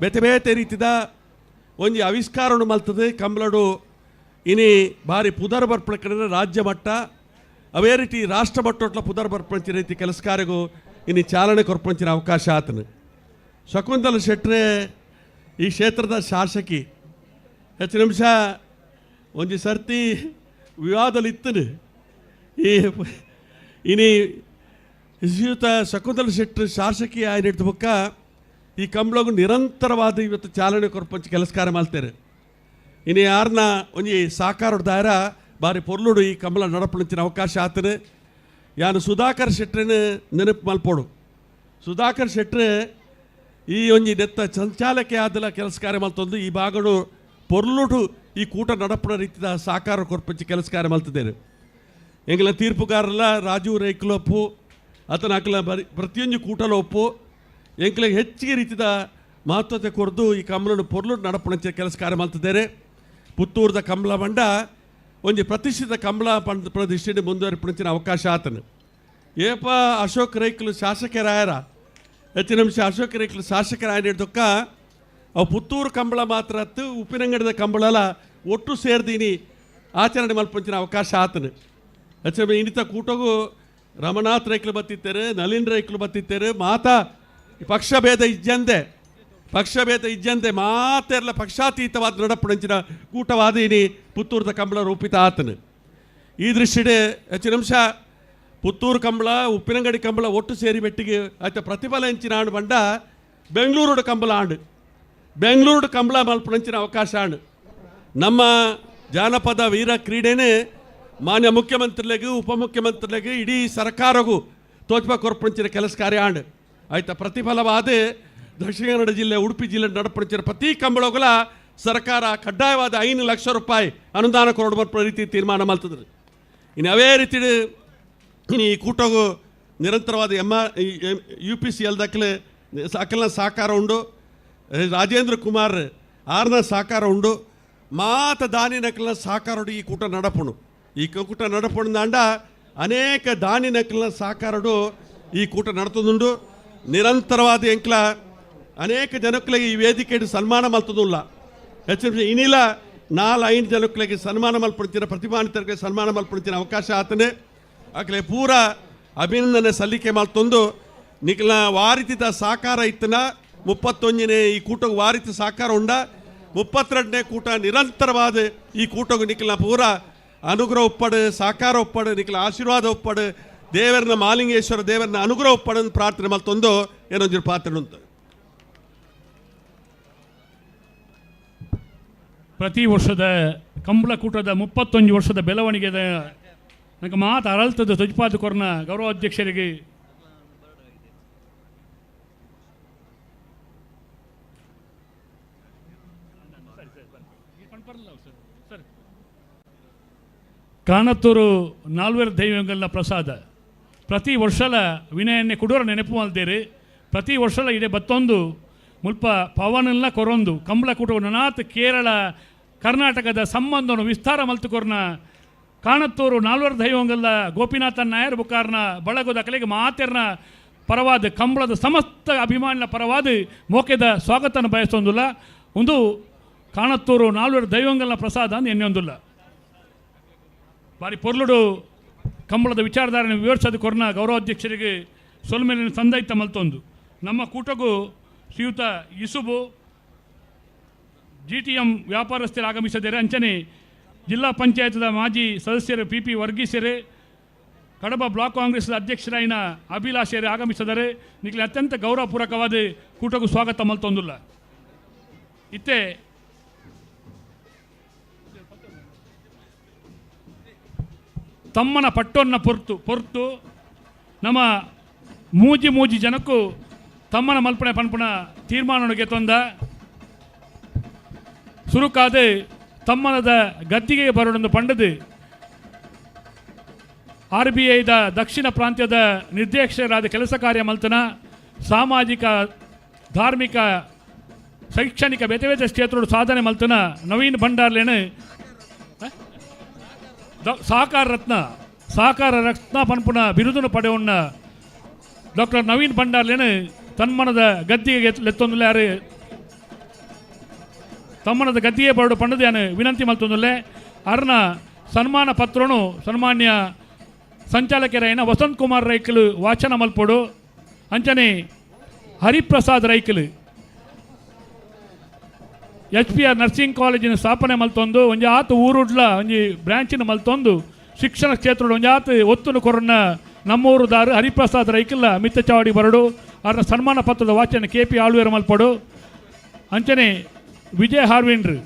ಬೇತೆ ಬೇತೆ ರೀತಿದ ಒಂಜಿ ಆವಿಷ್ಕಾರವನ್ನು ಮಲ್ತದೆ. ಕಂಬಳೋಡು ಇನಿ ಭಾರಿ ಪುದರ್ ಬರ್ಪಣೆ ರಾಜ್ಯ ಮಟ್ಟ ಅವೇ ರೀತಿ ರಾಷ್ಟ್ರ ಮಟ್ಟೊಟ್ಲ ಪುದರ್ ಬರ್ಪಂಚಿ ರೀತಿ ಕೆಲಸ ಕಾರ್ಯಗೂ ಇನ್ನು ಚಾಲನೆ ಕೊರ್ಪಂಚಿನ ಅವಕಾಶ ಆತನು. ಶಕುಂತಲ ಶೆಟ್ರೆ ಈ ಕ್ಷೇತ್ರದ ಶಾಸಕಿ ಹೆಚ್ಚು ನಿಮಿಷ ಒಂಜಿ ಸರ್ತಿ ವಿವಾದದಲ್ಲಿ ಇತ್ತನು. ಈ ಇನಿ ಶ್ರೀಯುತ ಶಕುಂತಲ ಶೆಟ್ಟರು ಶಾಸಕಿ ಆಯ್ನಿಡ್ದ ಬೊಕ್ಕ ಈ ಕಂಬಳಗು ನಿರಂತರವಾದ ಇವತ್ತು ಚಾಲನೆ ಕೊರ್ಪಂಚಿ ಕೆಲಸ ಕಾರ್ಯ ಮಾಡ್ತಾರೆ. ಇನ್ನು ಯಾರನ್ನ ಒಂಜಿ ಸಾಕಾರೊಡ್ದಾರ ಬಾರಿ ಪೊರ್ಲುಡು ಈ ಕಂಬಳ ನಡಪುಣಂಚಿನ ಅವಕಾಶ ಆತನು. ಯಾನು ಸುಧಾಕರ್ ಶೆಟ್ರನ್ನು ನೆನಪು ಮಲ್ಪೋಡು. ಸುಧಾಕರ್ ಶೆಟ್ರೆ ಈ ಒಂಜಿ ನೆತ್ತ ಸಂಚಾಲಕೆ ಆದಲ ಕೆಲಸ ಕಾರ್ಯ ಮಲ್ತೊಂದು ಈ ಭಾಗಡು ಪೊರ್ಲುಡು ಈ ಕೂಟ ನಡಪುಣ ರೀತಿಯ ಸಾಕಾರ ಕೊರ್ಪಂಚಿ ಕೆಲಸ ಕಾರ್ಯ ಮಲ್ತಿದ್ದೇನೆ. ಎಂಗಲ ತೀರ್ಪುಗಾರಲ್ಲ ರಾಜು ರೈಕ್ಲೊಪ್ಪು ಆತನ ಅಕಲ ಬರಿ ಪ್ರತಿಯೊಂದು ಕೂಟಲೊಪ್ಪು ಎಂಕ್ಲಿಗೆ ಹೆಚ್ಚಿಗೆ ರೀತಿಯ ಮಹತ್ವತೆ ಕೊರ್ದು ಈ ಕಂಬಳನ್ನು ಪೊರ್ಲುಡು ನಡಪುಣಂಚಿ ಕೆಲಸ ಕಾರ್ಯ ಮಲ್ತಿದ್ದೇನೆ. ಪುತ್ತೂರದ ಕಂಬಳ ಬಂಡ ಒಂಜಿ ಪ್ರತಿಷ್ಠಿತ ಕಂಬಳ ಪಂಡ ಪ್ರತಿಷ್ಠೆ ಮುಂದುವರಿಪುಣಂಚಿನ ಅವಕಾಶ ಆತನು. ಏಪ ಅಶೋಕ್ ರೈಕ್ಲು ಶಾಸಕರಾಯರ ಹೆಚ್ಚಿನ ನಿಮಿಷ ಅಶೋಕ್ ರೈಕ್ಲು ಶಾಸಕರಾಯ ಹಿಡ್ದೊಕ್ಕ ಅವು ಪುತ್ತೂರು ಕಂಬಳ ಮಾತ್ರ ಅತ್ತು ಉಪ್ಪಿನಂಗಡಿದ ಕಂಬಳಲ ಒಟ್ಟು ಸೇರ್ದೀನಿ ಆಚರಣೆ ಮಲ್ಪಂಚಿನ ಅವಕಾಶ ಆತನು. ಹೆಚ್ಚು ಇನ್ನಿತ ಕೂಟಗೂ ರಮನಾಥ್ ರೈಕ್ಲು ಬತ್ತಿತ್ತೇರು, ನಳಿನ್ ರೈಕ್ಲು ಬತ್ತಿತ್ತೇರು, ಮಾತಾ ಪಕ್ಷಭೇದ ಇಜ್ಜಂದೆ ಪಕ್ಷಭೇದ ಇಜ್ಜಂದೆ ಮಾತೆರ್ಲ ಪಕ್ಷಾತೀತವಾದ ನಡಪುಣಂಚಿನ ಕೂಟವಾದ ಇನಿ ಪುತ್ತೂರದ ಕಂಬಳ ರೂಪಿತ ಆತನು. ಈ ದೃಷ್ಟಿಡೆ ಹೆಚ್ಚು ನಿಮಿಷ ಪುತ್ತೂರು ಕಂಬಳ ಉಪ್ಪಿನಂಗಡಿ ಕಂಬಳ ಒಟ್ಟು ಸೇರಿ ಬೆಟ್ಟಿಗೆ ಆಯ್ತ ಪ್ರತಿಫಲ ಹೆಂಚಿನ ಆಂಡು ಬಂಡ ಬೆಂಗಳೂರು ಕಂಬಳ ಆಂಡು ಬೆಂಗಳೂರು ಕಂಬಳ ಮಲ್ಪುಣಂಚಿನ ಅವಕಾಶ ಆಂಡು. ನಮ್ಮ ಜಾನಪದ ವೀರ ಕ್ರೀಡೆನೇ ಮಾನ್ಯ ಮುಖ್ಯಮಂತ್ರಿಗಳಿಗೂ ಉಪಮುಖ್ಯಮಂತ್ರಿಗಳಿಗೂ ಇಡೀ ಸರ್ಕಾರಗೂ ತೋಚ್ಪ ಕೊರ್ಪುಣಂಚಿನ ಕೆಲಸ ಕಾರ್ಯ ಆಂಡು. ಆಯ್ತ ಪ್ರತಿಫಲವಾದ ದಕ್ಷಿಣ ಕನ್ನಡ ಜಿಲ್ಲೆ ಉಡುಪಿ ಜಿಲ್ಲೆ ನಡಪುಣಂಚಿನ ಪ್ರತಿ ಕಂಬಳಗಳ ಸರ್ಕಾರ ಕಡ್ಡಾಯವಾದ 5 ಲಕ್ಷ ರೂಪಾಯಿ ಅನುದಾನ ಕೊಡುವ ರೀತಿ ತೀರ್ಮಾನ ಮಾಡ್ತಿದ್ರು. ಇನ್ನು ಅವೇ ರೀತಿ ಇನ್ನು ಈ ಕೂಟಗೂ ನಿರಂತರವಾದ ಯು ಪಿ ಸಿ ಎಲ್ ದಾಖಲೆ ಅಕಲ್ನ ಸಹಕಾರ ಉಂಡು, ರಾಜೇಂದ್ರ ಕುಮಾರ್ ಆರ್ನ ಸಹಕಾರ ಉಂಡು, ಮಾತ ದಾನಿ ನಕಲ್ನ ಸಹಕಾರಡು ಈ ಕೂಟ ನಡಪುಣು. ಈ ಕೂಟ ನಡಪುಣು ದಾಂಡ ಅನೇಕ ದಾನಿ ನಕಲ್ನ ಸಹಕಾರಡು ಈ ಕೂಟ ನಡತದುಂಡು. ನಿರಂತರವಾದ ಎಂಕ್ಲ ಅನೇಕ ಜನಕ್ಕಳಿಗೆ ಈ ವೇದಿಕೆಗೆ ಸನ್ಮಾನ ಮಲ್ತದುಲ್ಲ. ಹೆಚ್ಚು ಇನ್ನಿಲ್ಲ 4-5 ಜನಕ್ಕಳಿಗೆ ಸನ್ಮಾನ ಮಲ್ಪಡ್ತೀರ, ಪ್ರತಿಭಾನ್ವಿತರಿಗೆ ಸನ್ಮಾನ ಮಲ್ಪಡ್ತೀರ ಅವಕಾಶ ಆತನೇ. ಆಕಲೆ ಪೂರ ಅಭಿನಂದನೆ ಸಲ್ಲಿಕೆ ಮಾಡ್ತೊಂದು ನಿಖಲ ವಾರಿತಿದ ಸಾಕಾರ ಇತ್ತನ 31ನೇ ಈ ಕೂಟಕ್ಕೆ ವಾರಿತ ಸಾಕಾರ ಉಂಡ 32ನೇ ಕೂಟ ನಿರಂತರವಾದ ಈ ಕೂಟಕ್ಕೆ ನಿಖಲ ಪೂರ ಅನುಗ್ರಹ ಒಪ್ಪಡು, ಸಾಕಾರ ಒಪ್ಪಡು, ನಿಖಲ ಆಶೀರ್ವಾದ ಒಪ್ಪಡು, ದೇವರನ್ನ ಮಾಲಿಂಗೇಶ್ವರ ದೇವರನ್ನ ಅನುಗ್ರಹ ಒಪ್ಪಡು ಪ್ರಾರ್ಥನೆ ಮಾಡ್ತೊಂದು ಏನೊಂದು ಪಾತ್ರ ಉಂಟು. ಪ್ರತಿ ವರ್ಷದ ಕಂಬಳಕೂಟದ 31 ವರ್ಷದ ಬೆಳವಣಿಗೆದ ನನಗೆ ಮಾತು ಅರಳ್ತದ ತೊಜ್ಪಾದ ಕೊರ್ನ ಗೌರವಾಧ್ಯಕ್ಷರಿಗೆ ಕಾಣತ್ತೂರು ನಾಲ್ವೇರು ದೈವಂಗಲ್ನ ಪ್ರಸಾದ ಪ್ರತಿ ವರ್ಷಲ ವಿನಯನ್ನೇ ಕುಡೋರ ನೆನಪು ಮಲ್ದೇರಿ. ಪ್ರತಿ ವರ್ಷಲ ಇಡೇ ಬತ್ತೊಂದು ಮುಲ್ಪ ಪವನೆಲ್ಲ ಕೊರೊಂದು ಕಂಬಳಕೂಟ ನನಾತ್ ಕೇರಳ ಕರ್ನಾಟಕದ ಸಂಬಂಧವನ್ನು ವಿಸ್ತಾರ ಮಲ್ತುಕೊರ್ನ ಕಾಣತ್ತೂರು ನಾಲ್ವರು ದೈವಂಗಲ್ಲ ಗೋಪಿನಾಥ ನಾಯರ್ ಬುಕಾರ್ನ ಬಳಗದ ಕಲೆಗೆ ಮಾತೆರ್ನ ಪರವಾದ ಕಂಬಳದ ಸಮಸ್ತ ಅಭಿಮಾನಿನ ಪರವಾದ ಮೋಕೆದ ಸ್ವಾಗತನ ಬಯಸೊಂದಿಲ್ಲ. ಒಂದು ಕಾಣತ್ತೂರು ನಾಲ್ವರು ದೈವಂಗಲ್ನ ಪ್ರಸಾದ ಅಂದು ಎಣ್ಣೆಯೊಂದಿಲ್ಲ. ಬಾರಿ ಪೊರ್ಲುಡು ಕಂಬಳದ ವಿಚಾರಧಾರಣೆ ವಿವರಿಸೋದು ಕೊರ್ನ ಗೌರವಾಧ್ಯಕ್ಷರಿಗೆ ಸೊಲ್ಮೇಲಿನ ಸಂದೈತ ಮಲ್ತೊಂದು ನಮ್ಮ ಕೂಟಗೂ ಶ್ರೀಯುತ ಇಸುಬು GTM ವ್ಯಾಪಾರಸ್ಥರು ಆಗಮಿಸಿದ್ದಾರೆ. ಅಂಚನೆ ಜಿಲ್ಲಾ ಪಂಚಾಯತ್ದ ಮಾಜಿ ಸದಸ್ಯರು ಪಿ ಪಿ ವರ್ಗೀಸರು, ಕಡಬ ಬ್ಲಾಕ್ ಕಾಂಗ್ರೆಸ್ ಅಧ್ಯಕ್ಷರಾಯಿನ ಅಭಿಲಾಷೆಯರು ಆಗಮಿಸಿದರೆ ನಿಖಿಲ ಅತ್ಯಂತ ಗೌರವಪೂರ್ವಕವಾದ ಕೂಟಕ್ಕೂ ಸ್ವಾಗತ ಮಲ್ತೊಂದಿಲ್ಲ. ಇತ್ತೆ ತಮ್ಮನ ಪಟ್ಟೊನ್ನ ಪೊರ್ತು ಪೊರ್ತು ನಮ್ಮ ಮೂಜಿ ಮೂಜಿ ಜನಕ್ಕೂ ತಮ್ಮನ ಮಲ್ಪಣೆ ಪನ್ಪುಣ ತೀರ್ಮಾನಕ್ಕೆ ತಂದ ಸುರುಕಾದ ತಮ್ಮನದ ಗದ್ದಿಗೆ ಬರೋಣಂದು ಪಂಡದು RBIದ ದಕ್ಷಿಣ ಪ್ರಾಂತ್ಯದ ನಿರ್ದೇಶಕರಾದ ಕೆಲಸ ಕಾರ್ಯ ಮಲ್ತನ ಸಾಮಾಜಿಕ ಧಾರ್ಮಿಕ ಶೈಕ್ಷಣಿಕ ಬೇತೆ ಬೇತೆ ಕ್ಷೇತ್ರೋಡು ಸಾಧನೆ ಮಲ್ತನ ನವೀನ್ ಭಂಡಾರ್ಲೇನು ಸಹಕಾರ ರತ್ನ ಪನ್ಪುಣ ಬಿರುದನ್ನು ಪಡೆಯುಣ್ಣ ಡಾಕ್ಟರ್ ನವೀನ್ ಭಂಡಾರ್ಲೇನು ತನ್ಮನದ ಗದ್ದಿಗೆ ಲೆತ್ತೊಂದುಲ್ಲ ಯಾರು ತಮ್ಮನದ ಗದ್ದಿಗೆ ಬರಡು ಪಂಡದು ಯಾನು ವಿನಂತಿ ಮಲ್ತೊಂದುಲ್ಲೆ. ಅರ್ನ ಸನ್ಮಾನ ಪತ್ರನು ಸನ್ಮಾನ್ಯ ಸಂಚಾಲಕರಾಯಿನ ವಸಂತ್ ಕುಮಾರ್ ರೈಕಲು ವಾಚನ ಮಲ್ಪೊಡು. ಅಂಚನೆ Hariprasad ರೈಕಲ್ H P R nursing ಕಾಲೇಜಿನ ಸ್ಥಾಪನೆ ಮಲ್ತೊಂದು ಒಂಜಿ ಆತ ಊರುಡ್ಲ ಒಂಜಿ ಬ್ರಾಂಚಿನ ಮಲ್ತೊಂದು ಶಿಕ್ಷಣ ಕ್ಷೇತ್ರದ ಒಂಜಿ ಆತ ಒತ್ತುನು ಕೊರನ್ನ ನಮ್ಮೂರುದಾರು ಹರಿಪ್ರಸಾದ್ ರೈಕಲ್ಲ ಮಿತ್ತ ಚಾವಡಿ ಬರಡು ಅವರ ಸನ್ಮಾನ ಪತ್ರದ ವಾಚನ ಕೆ ಪಿ ಆಳ್ವೇರ ಮಲ್ಪಡು. ಅಂಚನೆ ವಿಜಯ್ ಹಾರ್ವಿಂಡ್ರು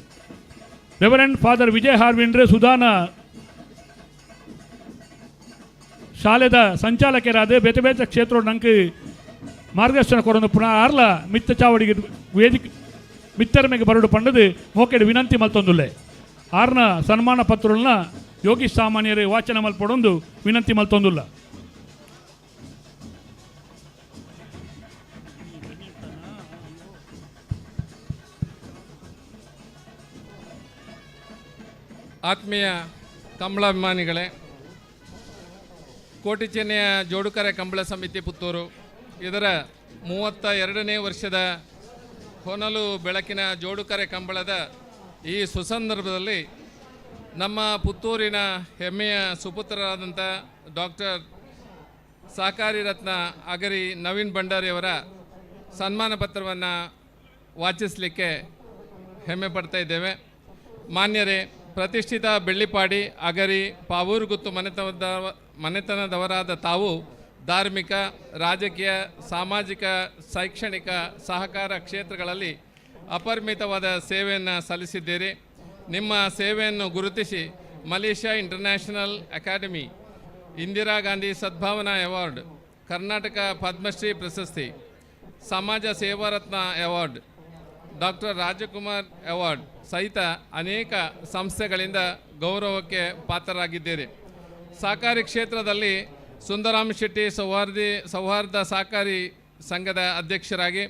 ರೆವರೆಂಡ್ ಫಾದರ್ ವಿಜಯ್ ಹಾರ್ವಿಂಡ್ರು ಸುಧಾನ ಶಾಲೆದ ಸಂಚಾಲಕರಾದ ಬೇತೆ ಬೇತೆ ಕ್ಷೇತ್ರ ನಂಗೆ ಮಾರ್ಗದರ್ಶನ ಕೊರೊಂದು ಪುನಃ ಆರ್ಲ ಮಿತ್ತ ಚಾವಡಿಗೆ ವೇದಿಕೆ ಮಿತ್ತರಮೆಗೆ ಬರಡು ಪಂಡದು ಮೋಕೆಡ್ ವಿನಂತಿ ಮಲ್ತೊಂದುಲ್ಲೆ. ಆರ್ನ ಸನ್ಮಾನ ಪತ್ರಗಳನ್ನ ಯೋಗೀಶ್ ಸಾಮಾನ್ಯರು ವಾಚನ ಮಲ್ಪಡೊಂದು ವಿನಂತಿ ಮಲ್ತೊಂದುಲ್ಲ. ಆತ್ಮೀಯ ಕಂಬಳಾಭಿಮಾನಿಗಳೇ, ಕೋಟಿ ಚೆನ್ನಯ ಜೋಡುಕರೆ ಕಂಬಳ ಸಮಿತಿ ಪುತ್ತೂರು ಇದರ 32ನೇ ವರ್ಷದ ಹೊನಲು ಬೆಳಕಿನ ಜೋಡುಕರೆ ಕಂಬಳದ ಈ ಸುಸಂದರ್ಭದಲ್ಲಿ ನಮ್ಮ ಪುತ್ತೂರಿನ ಹೆಮ್ಮೆಯ ಸುಪುತ್ರರಾದಂಥ ಡಾಕ್ಟರ್ ಸಹಕಾರಿ ರತ್ನ ಅಗರಿ ನವೀನ್ ಭಂಡಾರಿಯವರ ಸನ್ಮಾನ ಪತ್ರವನ್ನು ವಾಚಿಸಲಿಕ್ಕೆ ಹೆಮ್ಮೆ ಪಡ್ತಾ ಇದ್ದೇವೆ. ಮಾನ್ಯರೇ, ಪ್ರತಿಷ್ಠಿತ ಬೆಳ್ಳಿಪಾಡಿ ಅಗರಿ ಪಾವೂರುಗುತ್ತು ಮನೆತನದವರಾದ ತಾವು ಧಾರ್ಮಿಕ, ರಾಜಕೀಯ, ಸಾಮಾಜಿಕ, ಶೈಕ್ಷಣಿಕ ಸಹಕಾರ ಕ್ಷೇತ್ರಗಳಲ್ಲಿ ಅಪರಿಮಿತವಾದ ಸೇವೆಯನ್ನು ಸಲ್ಲಿಸಿದ್ದೀರಿ. ನಿಮ್ಮ ಸೇವೆಯನ್ನು ಗುರುತಿಸಿ Malaysia international academy, Indira Gandhi Sadbhavana award, Karnataka Padmashri ಪ್ರಶಸ್ತಿ, ಸಮಾಜ Seva Ratna award, doctor Rajkumar award ಸಹಿತ ಅನೇಕ ಸಂಸ್ಥೆಗಳಿಂದ ಗೌರವಕ್ಕೆ ಪಾತ್ರರಾಗಿದ್ದೀರಿ. ಸಹಕಾರಿ ಕ್ಷೇತ್ರದಲ್ಲಿ ಸುಂದರಾಮ್ ಶೆಟ್ಟಿ ಸೌಹಾರ್ದ ಸಹಕಾರಿ ಸಂಘದ ಅಧ್ಯಕ್ಷರಾಗಿ,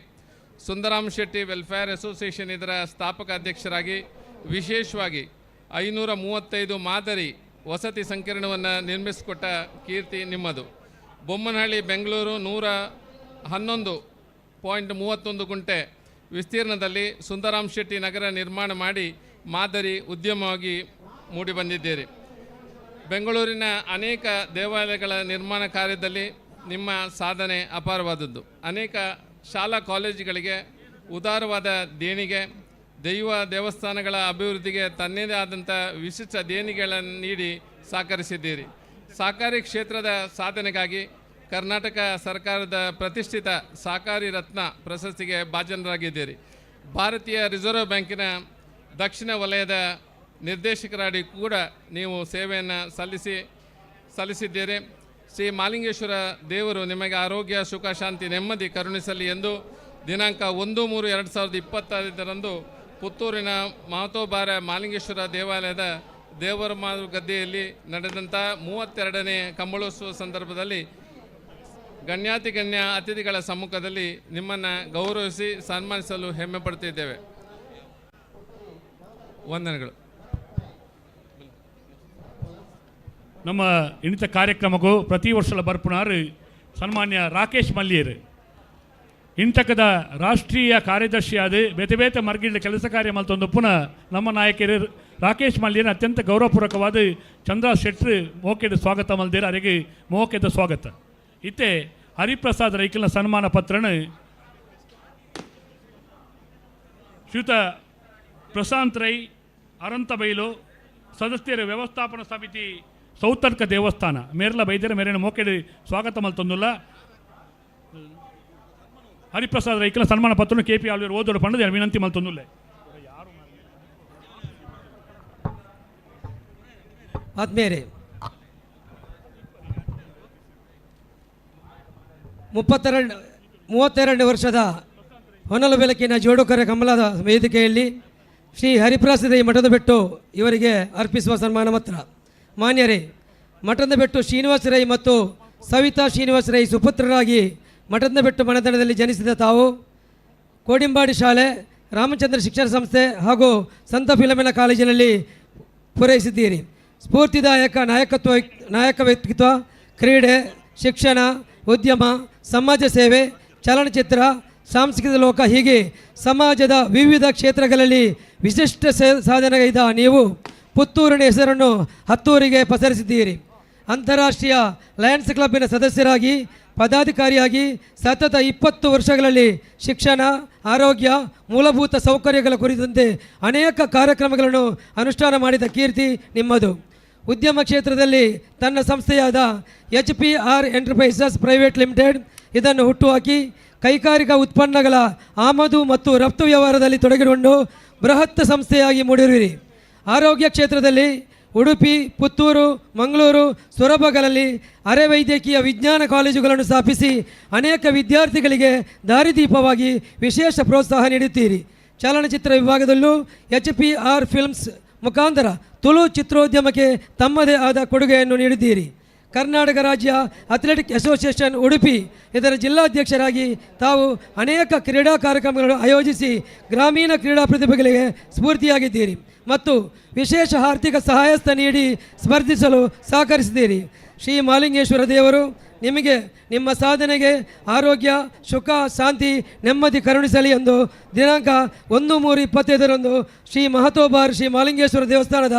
ಸುಂದರಾಮ್ ಶೆಟ್ಟಿ ವೆಲ್ಫೇರ್ ಅಸೋಸಿಯೇಷನ್ ಇದರ ಸ್ಥಾಪಕ ಅಧ್ಯಕ್ಷರಾಗಿ, ವಿಶೇಷವಾಗಿ 535 ಮಾದರಿ ವಸತಿ ಸಂಕೀರ್ಣವನ್ನು ನಿರ್ಮಿಸಿಕೊಟ್ಟ ಕೀರ್ತಿ ನಿಮ್ಮದು. ಬೊಮ್ಮನಹಳ್ಳಿ ಬೆಂಗಳೂರು 111.31 ಗುಂಟೆ ವಿಸ್ತೀರ್ಣದಲ್ಲಿ ಸುಂದರಾಮ್ ಶೆಟ್ಟಿ ನಗರ ನಿರ್ಮಾಣ ಮಾಡಿ ಮಾದರಿ ಉದ್ಯಮವಾಗಿ ಮೂಡಿಬಂದಿದ್ದೀರಿ. ಬೆಂಗಳೂರಿನ ಅನೇಕ ದೇವಾಲಯಗಳ ನಿರ್ಮಾಣ ಕಾರ್ಯದಲ್ಲಿ ನಿಮ್ಮ ಸಾಧನೆ ಅಪಾರವಾದದ್ದು. ಅನೇಕ ಶಾಲಾ ಕಾಲೇಜುಗಳಿಗೆ ಉದಾರವಾದ ದೇಣಿಗೆ, ದೈವ ದೇವಸ್ಥಾನಗಳ ಅಭಿವೃದ್ಧಿಗೆ ತನ್ನದೇ ಆದಂಥ ವಿಶಿಷ್ಟ ದೇಣಿಗೆಗಳನ್ನು ನೀಡಿ ಸಹಕರಿಸಿದ್ದೀರಿ. ಸಹಕಾರಿ ಕ್ಷೇತ್ರದ ಸಾಧನೆಗಾಗಿ ಕರ್ನಾಟಕ ಸರ್ಕಾರದ ಪ್ರತಿಷ್ಠಿತ ಸಹಕಾರಿ ರತ್ನ ಪ್ರಶಸ್ತಿಗೆ ಭಾಜನರಾಗಿದ್ದೀರಿ. ಭಾರತೀಯ ರಿಸರ್ವ್ ಬ್ಯಾಂಕಿನ ದಕ್ಷಿಣ ವಲಯದ ನಿರ್ದೇಶಕರಾಗಿ ಕೂಡ ನೀವು ಸೇವೆಯನ್ನು ಸಲ್ಲಿಸಿದ್ದೀರಿ. ಶ್ರೀ ಮಾಲಿಂಗೇಶ್ವರ ದೇವರು ನಿಮಗೆ ಆರೋಗ್ಯ, ಸುಖ, ಶಾಂತಿ, ನೆಮ್ಮದಿ ಕರುಣಿಸಲಿ ಎಂದು ದಿನಾಂಕ 1-3-2025ರಂದು ಪುತ್ತೂರಿನ ಮಹತೋಬಾರ ಮಾಲಿಂಗೇಶ್ವರ ದೇವಾಲಯದ ದೇವರಮಾರು ಗದ್ದೆಯಲ್ಲಿ ನಡೆದಂಥ 32ನೇ ಕಂಬಳೋತ್ಸವ ಸಂದರ್ಭದಲ್ಲಿ ಗಣ್ಯಾತಿಗಣ್ಯ ಅತಿಥಿಗಳ ಸಮ್ಮುಖದಲ್ಲಿ ನಿಮ್ಮನ್ನು ಗೌರವಿಸಿ ಸನ್ಮಾನಿಸಲು ಹೆಮ್ಮೆ ಪಡ್ತಿದ್ದೇವೆ. ವಂದನೆಗಳು. ನಮ್ಮ ಇನ್ನಿತ ಕಾರ್ಯಕ್ರಮಕ್ಕೂ ಪ್ರತಿ ವರ್ಷದ ಬರ್ಪುಣಾರು ಸನ್ಮಾನ್ಯ ರಾಕೇಶ್ ಮಲ್ಲಿಯರು ಇಂತಕದ ರಾಷ್ಟ್ರೀಯ ಕಾರ್ಯದರ್ಶಿಯಾದ ಬೇತೆ ಬೇತೆ ಮರ್ಗಿಲ್ದ ಕೆಲಸ ಕಾರ್ಯ ಮಲ್ತೊಂದು ಪುನಃ ನಮ್ಮ ನಾಯಕರು ರಾಕೇಶ್ ಮಲ್ಲಿಯರು ಅತ್ಯಂತ ಗೌರವಪೂರ್ವಕವಾದ ಚಂದ್ರ ಶೆಟ್ರು ಮೋಕೆದ ಸ್ವಾಗತ ಮಲ್ದಿರ ಅವರಿಗೆ ಮೋಕೆದ ಸ್ವಾಗತ. ಇತ್ತೆ ಹರಿಪ್ರಸಾದ್ ರೈಕಲ್ನ ಸನ್ಮಾನ ಪತ್ರನ ಶ್ರೀಯುತ ಪ್ರಶಾಂತ್ ರೈ ಅರಂತಬೈಲು ಸದಸ್ಯರ ವ್ಯವಸ್ಥಾಪನಾ ಸಮಿತಿ ಸೌತರ್ಕ ದೇವಸ್ಥಾನ ಮೇರ್ಲ ಬೈದರ ಮೇರಿನ ಮೋಕೆಡು ಸ್ವಾಗತ ಮಲ್ತೊಂದುಲ್ಲ. ಹರಿಪ್ರಸಾದ್ ರೈಕಲ ಸನ್ಮಾನ ಪತ್ರ ಕೆ ಪಿ ಆಳ್ವೇರು ಓದೋಡು ಪಂಡದ ವಿನಂತಿ ಮಲ್ತೊಂದುಲ್ಲೆ. ಆತ್ಮೀಯರೇ, 32 ವರ್ಷದ ಹೊನಲು ಬೆಳಕಿನ ಜೋಡುಕರೆ ಕಮಲದ ವೇದಿಕೆಯಲ್ಲಿ ಶ್ರೀ ಹರಿಪ್ರಸಾದ ಮಠದ ಬೆಟ್ಟು ಇವರಿಗೆ ಅರ್ಪಿಸುವ ಸನ್ಮಾನ ಪತ್ರ. ಮಾನ್ಯರೇ, ಮಠದ ಬೆಟ್ಟು ಶ್ರೀನಿವಾಸ ರೈ ಮತ್ತು ಸವಿತಾ ಶ್ರೀನಿವಾಸ ರೈ ಸುಪುತ್ರರಾಗಿ ಮಠದ ಬೆಟ್ಟು ಮನೆತನದಲ್ಲಿ ಜನಿಸಿದ ತಾವು ಕೋಡಿಂಬಾಡಿ ಶಾಲೆ, ರಾಮಚಂದ್ರ ಶಿಕ್ಷಣ ಸಂಸ್ಥೆ ಹಾಗೂ ಸಂತ ಫಿಲಮಿನ ಕಾಲೇಜಿನಲ್ಲಿ ಪೂರೈಸಿದ್ದೀರಿ. ಸ್ಫೂರ್ತಿದಾಯಕ ನಾಯಕ ವ್ಯಕ್ತಿತ್ವ, ಕ್ರೀಡೆ, ಶಿಕ್ಷಣ, ಉದ್ಯಮ, ಸಮಾಜ ಸೇವೆ, ಚಲನಚಿತ್ರ, ಸಾಂಸ್ಕೃತಿಕ ಲೋಕ ಹೀಗೆ ಸಮಾಜದ ವಿವಿಧ ಕ್ಷೇತ್ರಗಳಲ್ಲಿ ವಿಶಿಷ್ಟ ಸಾಧನೆಗೈದ ನೀವು ಪುತ್ತೂರಿನ ಹೆಸರನ್ನು ಹತ್ತೂರಿಗೆ ಪಸರಿಸಿದ್ದೀರಿ. ಅಂತಾರಾಷ್ಟ್ರೀಯ ಲಯನ್ಸ್ ಕ್ಲಬ್ಬಿನ ಸದಸ್ಯರಾಗಿ ಪದಾಧಿಕಾರಿಯಾಗಿ ಸತತ 20 ವರ್ಷಗಳಲ್ಲಿ ಶಿಕ್ಷಣ, ಆರೋಗ್ಯ, ಮೂಲಭೂತ ಸೌಕರ್ಯಗಳ ಕುರಿತಂತೆ ಅನೇಕ ಕಾರ್ಯಕ್ರಮಗಳನ್ನು ಅನುಷ್ಠಾನ ಮಾಡಿದ ಕೀರ್ತಿ ನಿಮ್ಮದು. ಉದ್ಯಮ ಕ್ಷೇತ್ರದಲ್ಲಿ ತನ್ನ ಸಂಸ್ಥೆಯಾದ HPR enterprises private limited ಇದನ್ನು ಹುಟ್ಟುಹಾಕಿ ಕೈಗಾರಿಕಾ ಉತ್ಪನ್ನಗಳ ಆಮದು ಮತ್ತು ರಫ್ತು ವ್ಯವಹಾರದಲ್ಲಿ ತೊಡಗಿಕೊಂಡು ಬೃಹತ್ ಸಂಸ್ಥೆಯಾಗಿ ಮೂಡಿರುವಿರಿ. ಆರೋಗ್ಯ ಕ್ಷೇತ್ರದಲ್ಲಿ ಉಡುಪಿ, ಪುತ್ತೂರು, ಮಂಗಳೂರು, ಸೊರಬಗಳಲ್ಲಿ ಅರೆವೈದ್ಯಕೀಯ ವಿಜ್ಞಾನ ಕಾಲೇಜುಗಳನ್ನು ಸ್ಥಾಪಿಸಿ ಅನೇಕ ವಿದ್ಯಾರ್ಥಿಗಳಿಗೆ ದಾರಿದೀಪವಾಗಿ ವಿಶೇಷ ಪ್ರೋತ್ಸಾಹ ನೀಡುತ್ತೀರಿ. ಚಲನಚಿತ್ರ ವಿಭಾಗದಲ್ಲೂ HPR films ಮುಖಾಂತರ ತುಳು ಚಿತ್ರೋದ್ಯಮಕ್ಕೆ ತಮ್ಮದೇ ಆದ ಕೊಡುಗೆಯನ್ನು ನೀಡಿದ್ದೀರಿ. ಕರ್ನಾಟಕ ರಾಜ್ಯ ಅಥ್ಲೆಟಿಕ್ ಅಸೋಸಿಯೇಷನ್ ಉಡುಪಿ ಇದರ ಜಿಲ್ಲಾಧ್ಯಕ್ಷರಾಗಿ ತಾವು ಅನೇಕ ಕ್ರೀಡಾ ಕಾರ್ಯಕ್ರಮಗಳನ್ನು ಆಯೋಜಿಸಿ ಗ್ರಾಮೀಣ ಕ್ರೀಡಾ ಪ್ರತಿಭೆಗಳಿಗೆ ಸ್ಫೂರ್ತಿಯಾಗಿದ್ದೀರಿ ಮತ್ತು ವಿಶೇಷ ಆರ್ಥಿಕ ಸಹಾಯಸ್ಥ ನೀಡಿ ಸ್ಪರ್ಧಿಸಲು ಸಹಕರಿಸಿದ್ದೀರಿ. ಶ್ರೀ ಮಾಲಿಂಗೇಶ್ವರ ದೇವರು ನಿಮಗೆ ನಿಮ್ಮ ಸಾಧನೆಗೆ ಆರೋಗ್ಯ, ಸುಖ, ಶಾಂತಿ, ನೆಮ್ಮದಿ ಕರುಣಿಸಲಿ ಎಂದು ದಿನಾಂಕ 1/3/25 ಶ್ರೀ ಮಹತೋಬಾರ್ ಶ್ರೀ ಮಾಲಿಂಗೇಶ್ವರ ದೇವಸ್ಥಾನದ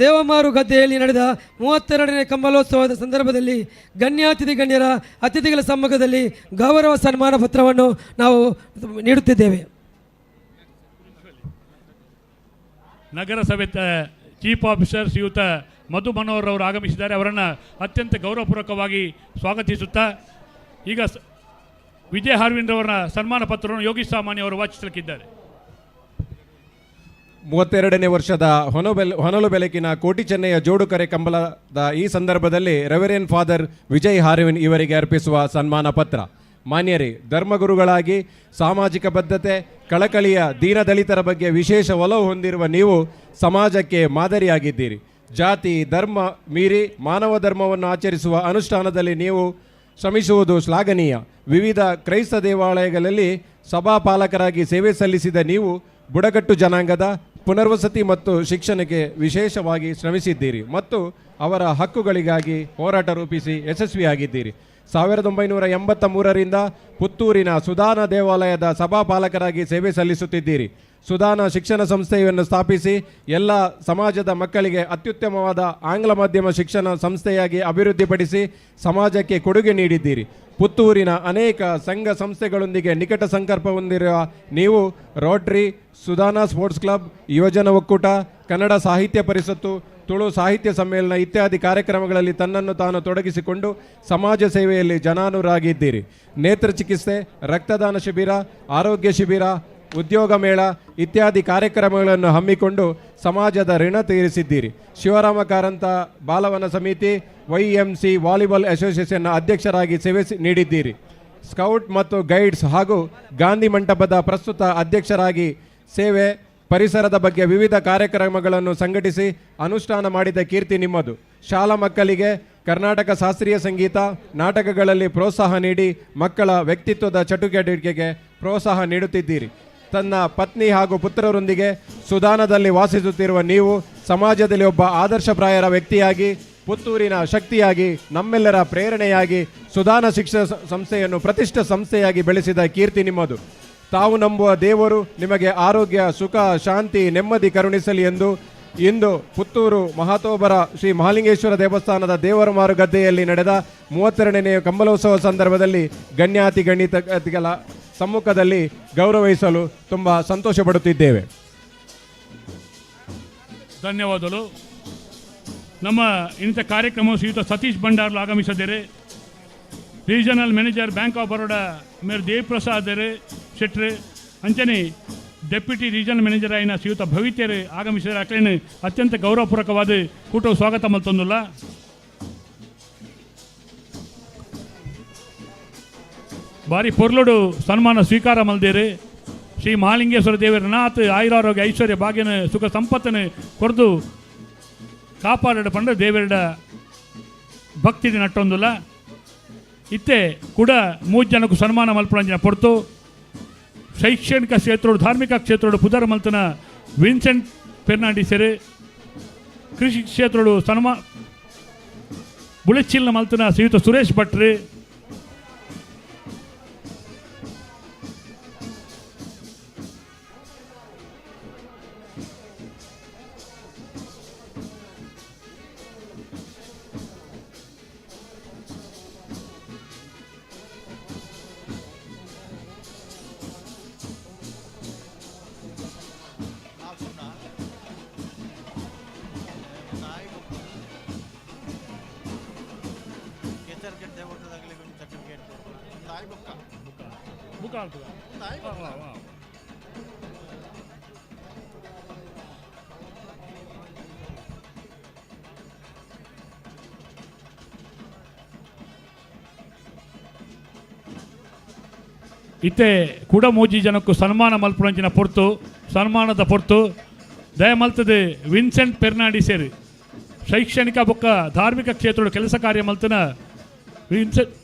ದೇವಮಾರು ಗದ್ದೆಯಲ್ಲಿ ನಡೆದ 32ನೇ ಕಂಬಳೋತ್ಸವದ ಸಂದರ್ಭದಲ್ಲಿ ಗಣ್ಯಾತಿಥಿ ಗಣ್ಯರ ಅತಿಥಿಗಳ ಸಮ್ಮುಖದಲ್ಲಿ ಗೌರವ ಸನ್ಮಾನ ಪತ್ರವನ್ನು ನಾವು ನೀಡುತ್ತಿದ್ದೇವೆ. ನಗರಸಭೆ ಚೀಫ್ ಆಫೀಸರ್ ಶ್ರೀಯುತ ಮಧು ಮನೋಹರ್ ಅವರು ಆಗಮಿಸಿದ್ದಾರೆ. ಅವರನ್ನು ಅತ್ಯಂತ ಗೌರವಪೂರ್ವಕವಾಗಿ ಸ್ವಾಗತಿಸುತ್ತಾ ಈಗ ವಿಜಯ್ ಹಾರ್ವಿನ್ರವರ ಸನ್ಮಾನ ಪತ್ರವನ್ನು ಯೋಗೀಶ್ ಸಾಮಾನ್ಯ ಅವರು ವಾಚಿಸಲಿಕ್ಕಿದ್ದಾರೆ. 32ನೇ ವರ್ಷದ ಹೊನಲು ಬೆಳಕಿನ ಕೋಟಿ ಚೆನ್ನಯ್ಯ ಜೋಡುಕರೆ ಕಂಬಳದ ಈ ಸಂದರ್ಭದಲ್ಲಿ ರೆವರೆಂಡ್ ಫಾದರ್ ವಿಜಯ್ ಹಾರ್ವಿನ್ ಇವರಿಗೆ ಅರ್ಪಿಸುವ ಸನ್ಮಾನ ಪತ್ರ. ಮಾನ್ಯರೇ, ಧರ್ಮಗುರುಗಳಾಗಿ ಸಾಮಾಜಿಕ ಬದ್ಧತೆ, ಕಳಕಳಿಯ ದೀನದಲಿತರ ಬಗ್ಗೆ ವಿಶೇಷ ಒಲವು ಹೊಂದಿರುವ ನೀವು ಸಮಾಜಕ್ಕೆ ಮಾದರಿಯಾಗಿದ್ದೀರಿ. ಜಾತಿ ಧರ್ಮ ಮೀರಿ ಮಾನವ ಧರ್ಮವನ್ನು ಆಚರಿಸುವ ಅನುಷ್ಠಾನದಲ್ಲಿ ನೀವು ಶ್ರಮಿಸುವುದು ಶ್ಲಾಘನೀಯ. ವಿವಿಧ ಕ್ರೈಸ್ತ ದೇವಾಲಯಗಳಲ್ಲಿ ಸಭಾಪಾಲಕರಾಗಿ ಸೇವೆ ಸಲ್ಲಿಸಿದ ನೀವು ಬುಡಕಟ್ಟು ಜನಾಂಗದ ಪುನರ್ವಸತಿ ಮತ್ತು ಶಿಕ್ಷಣಕ್ಕೆ ವಿಶೇಷವಾಗಿ ಶ್ರಮಿಸಿದ್ದೀರಿ ಮತ್ತು ಅವರ ಹಕ್ಕುಗಳಿಗಾಗಿ ಹೋರಾಟ ರೂಪಿಸಿ ಯಶಸ್ವಿಯಾಗಿದ್ದೀರಿ. 1983ರಿಂದ ಪುತ್ತೂರಿನ ಸುಧಾನ ದೇವಾಲಯದ ಸಭಾಪಾಲಕರಾಗಿ ಸೇವೆ ಸಲ್ಲಿಸುತ್ತಿದ್ದೀರಿ. ಸುಧಾನ ಶಿಕ್ಷಣ ಸಂಸ್ಥೆಯನ್ನು ಸ್ಥಾಪಿಸಿ ಎಲ್ಲ ಸಮಾಜದ ಮಕ್ಕಳಿಗೆ ಅತ್ಯುತ್ತಮವಾದ ಆಂಗ್ಲ ಮಾಧ್ಯಮ ಶಿಕ್ಷಣ ಸಂಸ್ಥೆಯಾಗಿ ಅಭಿವೃದ್ಧಿಪಡಿಸಿ ಸಮಾಜಕ್ಕೆ ಕೊಡುಗೆ ನೀಡಿದ್ದೀರಿ. ಪುತ್ತೂರಿನ ಅನೇಕ ಸಂಘ ಸಂಸ್ಥೆಗಳೊಂದಿಗೆ ನಿಕಟ ಸಂಪರ್ಕ ಹೊಂದಿರುವ ನೀವು ರೋಟರಿ, ಸುಧಾನ ಸ್ಪೋರ್ಟ್ಸ್ ಕ್ಲಬ್, ಯುವಜನ ಒಕ್ಕೂಟ, ಕನ್ನಡ ಸಾಹಿತ್ಯ ಪರಿಷತ್ತು, ತುಳು ಸಾಹಿತ್ಯ ಸಮ್ಮೇಳನ ಇತ್ಯಾದಿ ಕಾರ್ಯಕ್ರಮಗಳಲ್ಲಿ ತನ್ನನ್ನು ತಾನು ತೊಡಗಿಸಿಕೊಂಡು ಸಮಾಜ ಸೇವೆಯಲ್ಲಿ ಜನಾನುರಾಗಿದ್ದೀರಿ. ನೇತ್ರ ಚಿಕಿತ್ಸೆ, ರಕ್ತದಾನ ಶಿಬಿರ, ಆರೋಗ್ಯ ಶಿಬಿರ, ಉದ್ಯೋಗ ಮೇಳ ಇತ್ಯಾದಿ ಕಾರ್ಯಕ್ರಮಗಳನ್ನು ಹಮ್ಮಿಕೊಂಡು ಸಮಾಜದ ಋಣ ತೀರಿಸಿದ್ದೀರಿ. ಶಿವರಾಮ ಕಾರಂತ ಬಾಲವನ ಸಮಿತಿ, YMC volleyball ಅಸೋಸಿಯೇಷನ್ನ ಅಧ್ಯಕ್ಷರಾಗಿ ಸೇವೆ ನೀಡಿದ್ದೀರಿ. ಸ್ಕೌಟ್ ಮತ್ತು ಗೈಡ್ಸ್ ಹಾಗೂ ಗಾಂಧಿ ಮಂಟಪದ ಪ್ರಸ್ತುತ ಅಧ್ಯಕ್ಷರಾಗಿ ಸೇವೆ, ಪರಿಸರದ ಬಗ್ಗೆ ವಿವಿಧ ಕಾರ್ಯಕ್ರಮಗಳನ್ನು ಸಂಘಟಿಸಿ ಅನುಷ್ಠಾನ ಮಾಡಿದ ಕೀರ್ತಿ ನಿಮ್ಮದು. ಶಾಲಾ ಮಕ್ಕಳಿಗೆ ಕರ್ನಾಟಕ ಶಾಸ್ತ್ರೀಯ ಸಂಗೀತ, ನಾಟಕಗಳಲ್ಲಿ ಪ್ರೋತ್ಸಾಹ ನೀಡಿ ಮಕ್ಕಳ ವ್ಯಕ್ತಿತ್ವದ ಚಟುವಟಿಕೆಗೆ ಪ್ರೋತ್ಸಾಹ ನೀಡುತ್ತಿದ್ದೀರಿ. ತನ್ನ ಪತ್ನಿ ಹಾಗೂ ಪುತ್ರರೊಂದಿಗೆ ಸುಧಾನದಲ್ಲಿ ವಾಸಿಸುತ್ತಿರುವ ನೀವು ಸಮಾಜದಲ್ಲಿ ಒಬ್ಬ ಆದರ್ಶಪ್ರಾಯರ ವ್ಯಕ್ತಿಯಾಗಿ, ಪುತ್ತೂರಿನ ಶಕ್ತಿಯಾಗಿ, ನಮ್ಮೆಲ್ಲರ ಪ್ರೇರಣೆಯಾಗಿ ಸುಧಾನ ಶಿಕ್ಷಣ ಸಂಸ್ಥೆಯನ್ನು ಪ್ರತಿಷ್ಠ ಸಂಸ್ಥೆಯಾಗಿ ಬೆಳೆಸಿದ ಕೀರ್ತಿ ನಿಮ್ಮದು. ತಾವು ನಂಬುವ ದೇವರು ನಿಮಗೆ ಆರೋಗ್ಯ, ಸುಖ, ಶಾಂತಿ, ನೆಮ್ಮದಿ ಕರುಣಿಸಲಿ ಎಂದು ಇಂದು ಪುತ್ತೂರು ಮಹಾತೋಬರ ಶ್ರೀ ಮಹಾಲಿಂಗೇಶ್ವರ ದೇವಸ್ಥಾನದ ದೇವರಮಾರು ಗದ್ದೆಯಲ್ಲಿ ನಡೆದ 32ನೇ ಕಂಬಳೋತ್ಸವ ಸಂದರ್ಭದಲ್ಲಿ ಗಣ್ಯಾತಿ ಗಣ್ಯತಿಗಳ ಸಮ್ಮುಖದಲ್ಲಿ ಗೌರವಿಸಲು ತುಂಬ ಸಂತೋಷ ಪಡುತ್ತಿದ್ದೇವೆ. ಧನ್ಯವಾದಗಳು. ನಮ್ಮ ಇಂಥ ಕಾರ್ಯಕ್ರಮ ಶ್ರೀಯುತ ಸತೀಶ್ ಭಂಡಾರ್ಲು ಆಗಮಿಸಿದ್ದಾರೆ. Regional manager bank of Baroda ಮೇರ್ ದೇವಪ್ರಸಾದ್ ಶೆಟ್ರೆ ಅಂಚನೆ ಡೆಪ್ಯೂಟಿ ರೀಜನಲ್ ಮ್ಯಾನೇಜರ್ అయిన ಶ್ರೀಯುತ ಭವಿತ್ಯರು ಆಗಮಿಸಿದರೆ ಅಕ್ಲೇನು ಅತ್ಯಂತ ಗೌರವಪೂರ್ವಕವಾದ ಕೂಟವು ಸ್ವಾಗತ ಮಲ್ತೊಂದುಲ್ಲ. ಬಾರಿ ಪೊರ್ಲುಡು ಸನ್ಮಾನ ಸ್ವೀಕಾರ ಮಲ್ದೇರು. ಶ್ರೀ ಮಹಾಲಿಂಗೇಶ್ವರ ದೇವರ ನಾಥ್ ಆಯುರಾರೋಗ್ಯ ಐಶ್ವರ್ಯ ಭಾಗ್ಯನ ಸುಖ ಸಂಪತ್ತನ್ನು ಕೊರ್ದು ಕಾಪಾಡ ಪಂಡ ದೇವರ ಭಕ್ತಿ ನಟ್ಟೊಂದುಲ್ಲ. ಇತ್ತೆ ಕೂಡ 3 ಜನಕ್ಕೂ ಸನ್ಮಾನ ಮಲ್ಪುಣಂಜಿನ ಪೊರ್ತು ಶೈಕ್ಷಣಿಕ ಕ್ಷೇತ್ರೋಡು ಧಾರ್ಮಿಕ ಕ್ಷೇತ್ರೋಡು ಪುದರ್ ಮಲ್ತನ ವಿನ್ಸೆಂಟ್ ಫೆರ್ನಾಂಡಿಸರು, ಕೃಷಿ ಕ್ಷೇತ್ರೋಡು ಸನ್ಮಾ ಬುಳೆಚಿಲ್ನ ಮಲ್ತನ ಶ್ರೀಯುತ ಸುರೇಶ್ ಭಟ್ರು, ಇತ್ತೆ ಕುಡಮೂಜಿ ಜನಕ್ಕೂ ಸನ್ಮಾನ ಮಲ್ಪುಣಂಚಿನ ಪೊರ್ತು, ಸನ್ಮಾನದ ಪೊರ್ತು ದಯಮಲ್ತದೆ ವಿನ್ಸೆಂಟ್ ಪೆರ್ನಾಂಡಿಸೇರಿ ಶೈಕ್ಷಣಿಕ ಬೊಕ್ಕ ಧಾರ್ಮಿಕ ಕ್ಷೇತ್ರದ ಕೆಲಸ ಕಾರ್ಯ ಮಲ್ತನ ವಿನ್ಸೆಂಟ್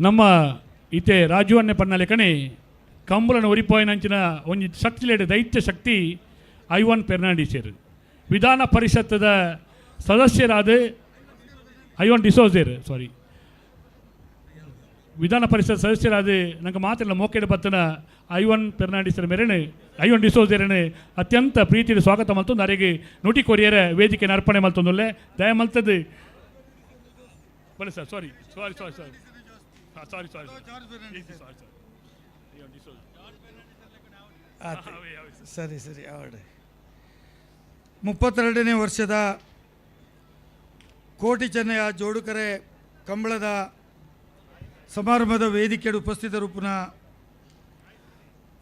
ನಮ್ಮ ಇತ್ತೆ ರಾಜುವನ್ನೆ ಪನ್ನಲೆಕಣೆ ಕಂಬುಲನ ಒರಿಪೋಯಿನಂಚಿನ ಒಂಜಿ ಶಕ್ತಿಲೇಡು ದೈತ್ಯ ಶಕ್ತಿ ಐವನ್ ಪೆರ್ನಾಂಡಿಸೇರು ವಿಧಾನ ಪರಿಷತ್ತದ ಸದಸ್ಯರಾದ ಐವನ್ ಡಿಸೋಜೇರ್ ಸಾರಿ ವಿಧಾನ ಪರಿಷತ್ ಸದಸ್ಯರಾದ ನಂಗೆ ಮಾತಿಲ್ಲ ಮೋಕೆಡ್ ಬತ್ತನ ಐವನ್ ಪೆರ್ನಾಂಡಿಸರ ಮೇರೆನೆ ಐವನ್ ಡಿಸೋಜೇರನೆ ಅತ್ಯಂತ ಪ್ರೀತಿಯ ಸ್ವಾಗತ ಮಲ್ತೊಂದು ಅರೆಗೆ ನುಟಿ ಕೊರಿಯರ ವೇದಿಕೆ ಅರ್ಪಣೆ ಮಲ್ತೊಂದುಲ್ಲೆ ದಯ ಮಲ್ತದ್ದು ಬಲೆ sir sorry sorry sorry sorry sorry sorry sorry sorry. ಸರಿ ಸರಿ ಅವಡೆ 32ನೇ ವರ್ಷದ ಕೋಟಿ ಚೆನ್ನಯ ಜೋಡುಕರೆ ಕಂಬಳದ ಸಮಾರಂಭದ ವೇದಿಕೆಯಲ್ಲಿ ಉಪಸ್ಥಿತರೂಪನ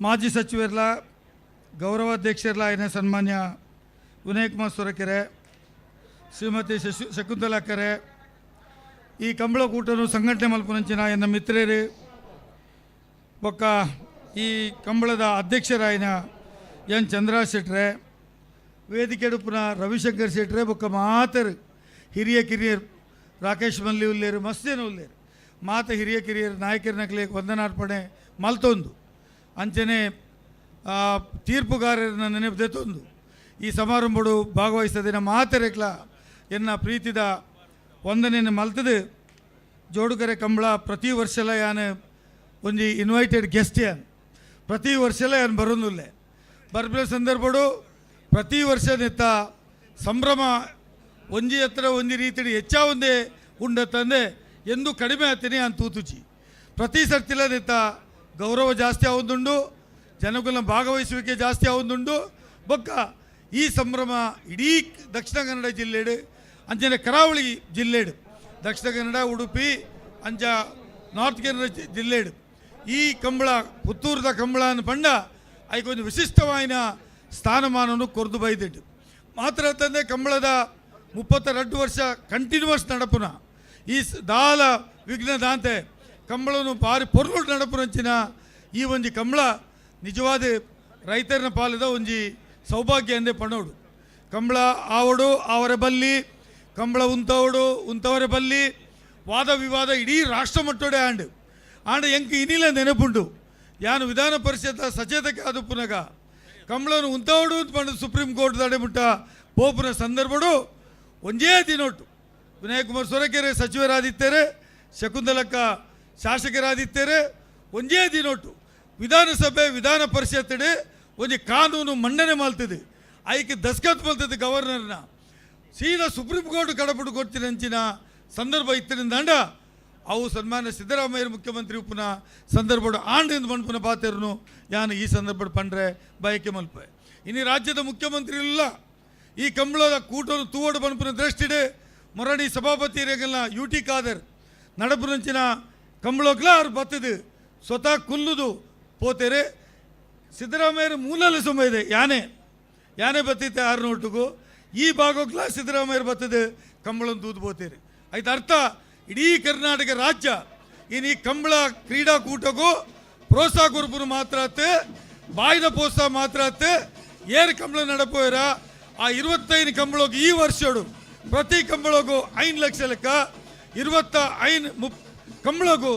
ಮಾಜಿ ಸಚಿವರ್ಲ ಗೌರವಾಧ್ಯಕ್ಷರ್ಲ ಸನ್ಮಾನ್ಯ ವಿನಯ್ ಕುಮಾರ್ ಸೊರಕೆರೆ, ಶ್ರೀಮತಿ ಶಕುಂತಲಾ ಕೆರೆ, ಈ ಕಂಬಳ ಕೂಟನು ಸಂಘಟನೆ ಮಲ್ಪುನಂಚಿನ ಎನ್ನ ಮಿತ್ರರು ಬೊಕ್ಕ ಈ ಕಂಬಳದ ಅಧ್ಯಕ್ಷರಾಯಿನ ಎನ್ ಚಂದ್ರ ಶೆಟ್ರೆ, ವೇದಿಕೆಡುಪುನ ರವಿಶಂಕರ್ ಶೆಟ್ರೆ ಬೊಕ್ಕ ಮಾತರು ಹಿರಿಯ ಕಿರಿಯರು ರಾಕೇಶ್ ಮಲ್ಲಿ ಉಲ್ಲೇರು ಮಸ್ತೇನು ಉಲ್ಲೇರು ಮಾತ ಹಿರಿಯ ಕಿರಿಯರು ನಾಯಕರನಕ್ಲೆ ವಂದನಾರ್ಪಣೆ ಮಲ್ತೊಂದು ಅಂಚನೆ ತೀರ್ಪುಗಾರರನ್ನ ನೆನಪು ಈ ಸಮಾರಂಭಡು ಭಾಗವಹಿಸದಿನ ಮಾತರೆಕ್ಲ ಎನ್ನ ಪ್ರೀತಿದ ವಂದನೆಯನ್ನು ಮಲ್ತದು. ಜೋಡುಕರೆ ಕಂಬಳ ಪ್ರತಿ ವರ್ಷಲ ಯಾನು ಒಂಜಿ ಇನ್ವೈಟೆಡ್ ಗೆಸ್ಟ್ ಯಾನ್ ಪ್ರತಿ ವರ್ಷಲ ಯಾನು ಬರೋದಿಲ್ಲ ಬರ್ಬಿನ ಸಂದರ್ಭಡು ಪ್ರತಿ ವರ್ಷ ನೆತ್ತ ಸಂಭ್ರಮ ಒಂಜಿ ಹತ್ರ ಒಂಜಿ ರೀತಿಯಲ್ಲಿ ಹೆಚ್ಚ ಒಂದೇ ಉಂಡತ್ತಂದೆ ಎಂದು ಕಡಿಮೆ ಆಗ್ತೀನಿ ಅಂತ ತೂತುಚಿ ಪ್ರತಿ ಸರ್ತಿಲ ನೆತ್ತ ಗೌರವ ಜಾಸ್ತಿ ಆವೊಂದುಂಡು, ಜನಕುಲ ಭಾಗವಹಿಸುವಿಕೆ ಜಾಸ್ತಿ ಆವೊಂದುಂಡು. ಬೊಕ್ಕ ಈ ಸಂಭ್ರಮ ಇಡೀ ದಕ್ಷಿಣ ಕನ್ನಡ ಜಿಲ್ಲೆಡು ಅಂಚನೆ ಕರಾವಳಿ ಜಿಲ್ಲೆಡು ದಕ್ಷಿಣ ಕನ್ನಡ ಉಡುಪಿ ಅಂಚ ನಾರ್ತ್ ಕನ್ನಡ ಜಿಲ್ಲೆಡು ಈ ಕಂಬಳ ಪುತ್ತೂರದ ಕಂಬಳ ಪಂಡ ಐಕೊಂದು ವಿಶಿಷ್ಟವಾಯಿನ ಸ್ಥಾನಮಾನವನ್ನು ಕೊರ್ದು ಬೈದಿಟ್ಟು ಮಾತ್ರ ತಂದೆ ಕಂಬಳದ 32 ವರ್ಷ ಕಂಟಿನ್ಯೂಸ್ ನಡಪುನ ಈ ದಾಲ ವಿಘ್ನದಾಂತೆ ಕಂಬಳನು ಭಾರಿ ಪೊರ್ಲು ನಡಪುನಂಚಿನ ಈ ಒಂಜಿ ಕಂಬಳ ನಿಜವಾದ ರೈತರನ್ನ ಪಾಲಿದ ಒಂಜಿ ಸೌಭಾಗ್ಯ ಎಂದೇ ಪಣೋಡು. ಕಂಬಳ ಆವಡು ಆವರೆ ಬಲ್ಲಿ, ಕಂಬಳ ಉಂತವಡು ಉಂತವರೆ ಬಲ್ಲಿ, ವಾದ ವಿವಾದ ಇಡೀ ರಾಷ್ಟ್ರ ಮಟ್ಟೋಡೆ ಆಂಡು ಆಂಡ ಎಂಕ್ ಇನಿಲ ನೆನಪುಂಡು ಯಾನು ವಿಧಾನ ಪರಿಷತ್ ಸಚೇತಕ ಅದು ಪುನಗ ಕಂಬಳನು ಉಂತವಡು ಅಂತ ಪಂಡ ಸುಪ್ರೀಂ ಕೋರ್ಟ್ ತಡೆಮುಟ್ಟ ಪೋಪುನ ಸಂದರ್ಭಡು ಒಂಜೇ ದಿನೊಟ್ಟು ವಿನಯ್ ಕುಮಾರ್ ಸೊರಕೆರೆ ಸಚಿವರಾದಿತ್ತೇರೆ, ಶಕುಂತಲಕ್ಕ ಶಾಸಕರಾದಿತ್ತೇರೆ, ಒಂಜೇ ದಿನೊಟ್ಟು ವಿಧಾನಸಭೆ ವಿಧಾನ ಪರಿಷತ್ ಒಂಜಿ ಕಾನೂನು ಮಂಡನೆ ಮಲ್ತದೆ ಐಕೆ ದಸ್ಕತ್ ಮಲ್ತದೆ ಗವರ್ನರ್ನ ಸೀದಾ ಸುಪ್ರೀಂ ಕೋರ್ಟ್ ಕಡಪಟ್ಟು ಕೊಡ್ತಿನಂಚಿನ ಸಂದರ್ಭ ಇತ್ತಿನಿಂದ ಅವು ಸನ್ಮಾನ್ಯ ಸಿದ್ದರಾಮಯ್ಯ ಮುಖ್ಯಮಂತ್ರಿ ಉಪ್ಪುನ ಸಂದರ್ಭಡು ಆಂಡಿಂದ ಮಣ್ಪುನ ಪಾತೆರ್ನು ಯಾನು ಈ ಸಂದರ್ಭ ಪಂಡ್ರೆ ಬಯಕೆ ಮಲ್ಪೆ. ಇನ್ನು ರಾಜ್ಯದ ಮುಖ್ಯಮಂತ್ರಿ ಇಲ್ಲ ಈ ಕಂಬಳದ ಕೂಟನು ತೂವಡು ಬನ್ಪುನ ದೃಷ್ಟಿಡೆ ಮೊರಣಿ ಸಭಾಪತಿ ರೇಗಲ್ಲ ಯು ಟಿ ಖಾದರ್ ನಡಪುನಂಚಿನ ಕಂಬಳೋಕ್ಲ ಅವ್ರು ಬತ್ತದು ಸ್ವತಃ ಕುಲ್ಲುದು ಪೋತೇರೆ ಸಿದ್ದರಾಮಯ್ಯರ ಮೂಲಲ್ಲಿ ಸುಮ್ಮ ಇದೆ ಯಾನೆ ಯಾನೆ ಬತ್ತಿತ್ತೆ ಆರು ನೋಟುಗೂ ಈ ಭಾಗಕ್ಲ ಸಿದ್ದರಾಮಯ್ಯರು ಬತ್ತದೆ ಕಂಬಳನ ತೂದು ಪೋತೇರಿ ಆಯ್ತು. ಅರ್ಥ ಇಡೀ ಕರ್ನಾಟಕ ರಾಜ್ಯ ಇನ್ನು ಈ ಕಂಬಳ ಕ್ರೀಡಾಕೂಟಕ್ಕೂ ಪ್ರೋತ್ಸಾಹ ಕೊರ್ಪುನು ಮಾತ್ರ ಅತ್ತೆ ಬಾಯಿದ ಪ್ರೋತ್ಸಾಹ ಮಾತ್ರ ಅತ್ತೆ ಏರು ಕಂಬಳ ನಡಪೋಯರ ಆ 25 ಕಂಬಳೋಗು ಈ ವರ್ಷಡು ಪ್ರತಿ ಕಂಬಳೋಗು 5 ಲಕ್ಷ ಲೆಕ್ಕ 25 ಕಂಬಳೋಗು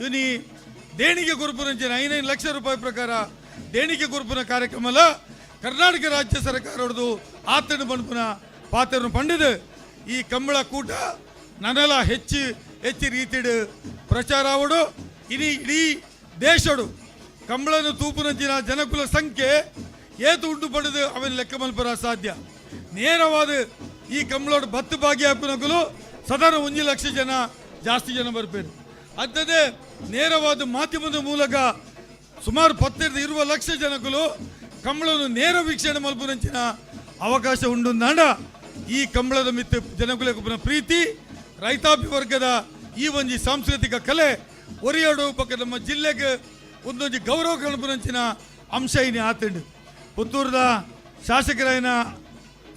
ಇನಿ ದೇಣಿಗೆ ಕೊರ್ಪುನಂಚಿನ 5 ಲಕ್ಷ ರೂಪಾಯಿ ಪ್ರಕಾರ ದೇಣಿಗೆ ಕೊರ್ಪುನ ಕಾರ್ಯಕ್ರಮಲ ಕರ್ನಾಟಕ ರಾಜ್ಯ ಸರ್ಕಾರ ಹೊಡೆದು ಆತನ ಪನ್ಪುನ ಪಾತ್ರನು ಪಂಡಿದು ಈ ಕಂಬಳ ಕೂಟ ನನಲ ಹೆಚ್ಚು ಹೆಚ್ಚು ರೀತಿಡು ಪ್ರಚಾರ ಆವಡು. ಇಡೀ ಇಡೀ ದೇಶಡು ಕಂಬಳನ ತೂಪುನಂಚಿನ ಜನಕುಲ ಸಂಖ್ಯೆ ಏತು ಉಂಡು ಪಡೆದು ಅವನ ಲೆಕ್ಕ ಮಲ್ಪರ ಸಾಧ್ಯ. ನೇರವಾದ ಈ ಕಂಬಳೋಡು ಬತ್ತು ಭಾಗಿಯಾಪುನಕುಲು ಸಾಧಾರಣ 1 ಲಕ್ಷ ಜನ ಜಾಸ್ತಿ ಜನ ಬರ್ಪೇರು. ಅಂಥದ್ದೇ ನೇರವಾದ ಮಾಧ್ಯಮದ ಮೂಲಕ ಸುಮಾರು 10 20 ಲಕ್ಷ ಜನಕುಲು ಕಂಬಳನ್ನು ನೇರ ವೀಕ್ಷಣೆ ಮಲ್ಪುನಂಚಿನ ಅವಕಾಶ ಉಂಡು. ನಾಡ ಈ ಕಂಬಳದ ಮಿತ್ತು ಜನಕುಲಕುಪನ ಪ್ರೀತಿ, ರೈತಾಪಿ ವರ್ಗದ ಈ ಒಂಜಿ ಸಾಂಸ್ಕೃತಿಕ ಕಲೆ ಒರಿಯೋಡು ಬೊಕ್ಕ ನಮ್ಮ ಜಿಲ್ಲೆಗೆ ಒಂದೊಂಜಿ ಗೌರವ ಕಣಪುನಂಚಿನ ಅಂಶ ಇನಿ ಆತಂಡು. ಪುತ್ತೂರದ ಶಾಸಕರಾಯನ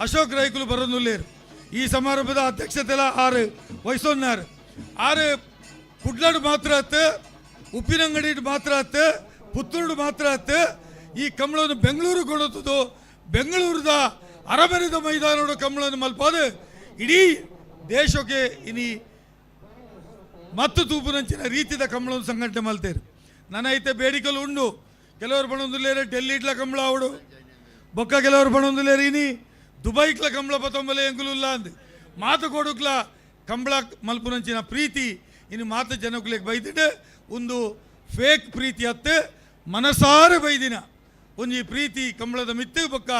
ಅಶೋಕ್ ರೈಕುಲು ಬರೋನುಲ್ಲೇರು. ಈ ಸಮಾರಂಭದ ಅಧ್ಯಕ್ಷತೆಲ ಆರು ವಹಿಸೋನ್ನಾರು. ಆರು ಕುಡ್ಲಾಡು ಮಾತ್ರ ಅತ್ತು, ಉಪ್ಪಿನಂಗಡಿ ಮಾತ್ರ ಅತ್ತು, ಪುತ್ತೂರು ಮಾತ್ರ ಅತ್ತು, ಈ ಕಂಬಳವನ್ನು ಬೆಂಗಳೂರು ಕೊಡುತ್ತದು. ಬೆಂಗಳೂರದ ಅರಮನೆದ ಮೈದಾನೋಡು ಕಂಬಳವನ್ನು ಮಲ್ಪಾದು ಇಡೀ ದೇಶಕ್ಕೆ ಇನಿ ಮತ್ತು ತೂಪುನಂಚಿನ ರೀತಿದ ಕಂಬಳವನ್ನು ಸಂಘಟನೆ ಮಲ್ತೇರು. ನನ್ನ ಐತೆ ಬೇಡಿಕೆలు ಉಂಡು. ಕೆಲವರು ಬಣೊಂದುಲ್ಲೇರು ಡೆಲ್ಲಿ ಇಟ್ಲ ಕಂಬಳ ಅವಡು, ಬೊಕ್ಕ ಕೆಲವರು ಬಣೊಂದುಲ್ಲೇರು ಇನಿ ದುಬೈಕ್ಲ ಕಂಬಳ ಪತ್ತೊಂಬಲೆ ಎಂಕುಲುಲ್ಲ ಅಂದ್ ಮಾತು ಕೊಡುಕ್ಲ ಕಂಬಳ ಮಲ್ಪುನಂಚಿನ ಪ್ರೀತಿ ಇನ್ನು ಮಾತು ಜನಕುಲೆಗ್ ಬೈದಿಟ್ಟು ಒಂದು ಫೇಕ್ ಪ್ರೀತಿ ಅತ್ತು ಮನಸಾರೆ ಬೈದಿನ ಒಂಜಿ ಪ್ರೀತಿ ಕಂಬಳದ ಮಿತ್ತು. ಬೊಕ್ಕ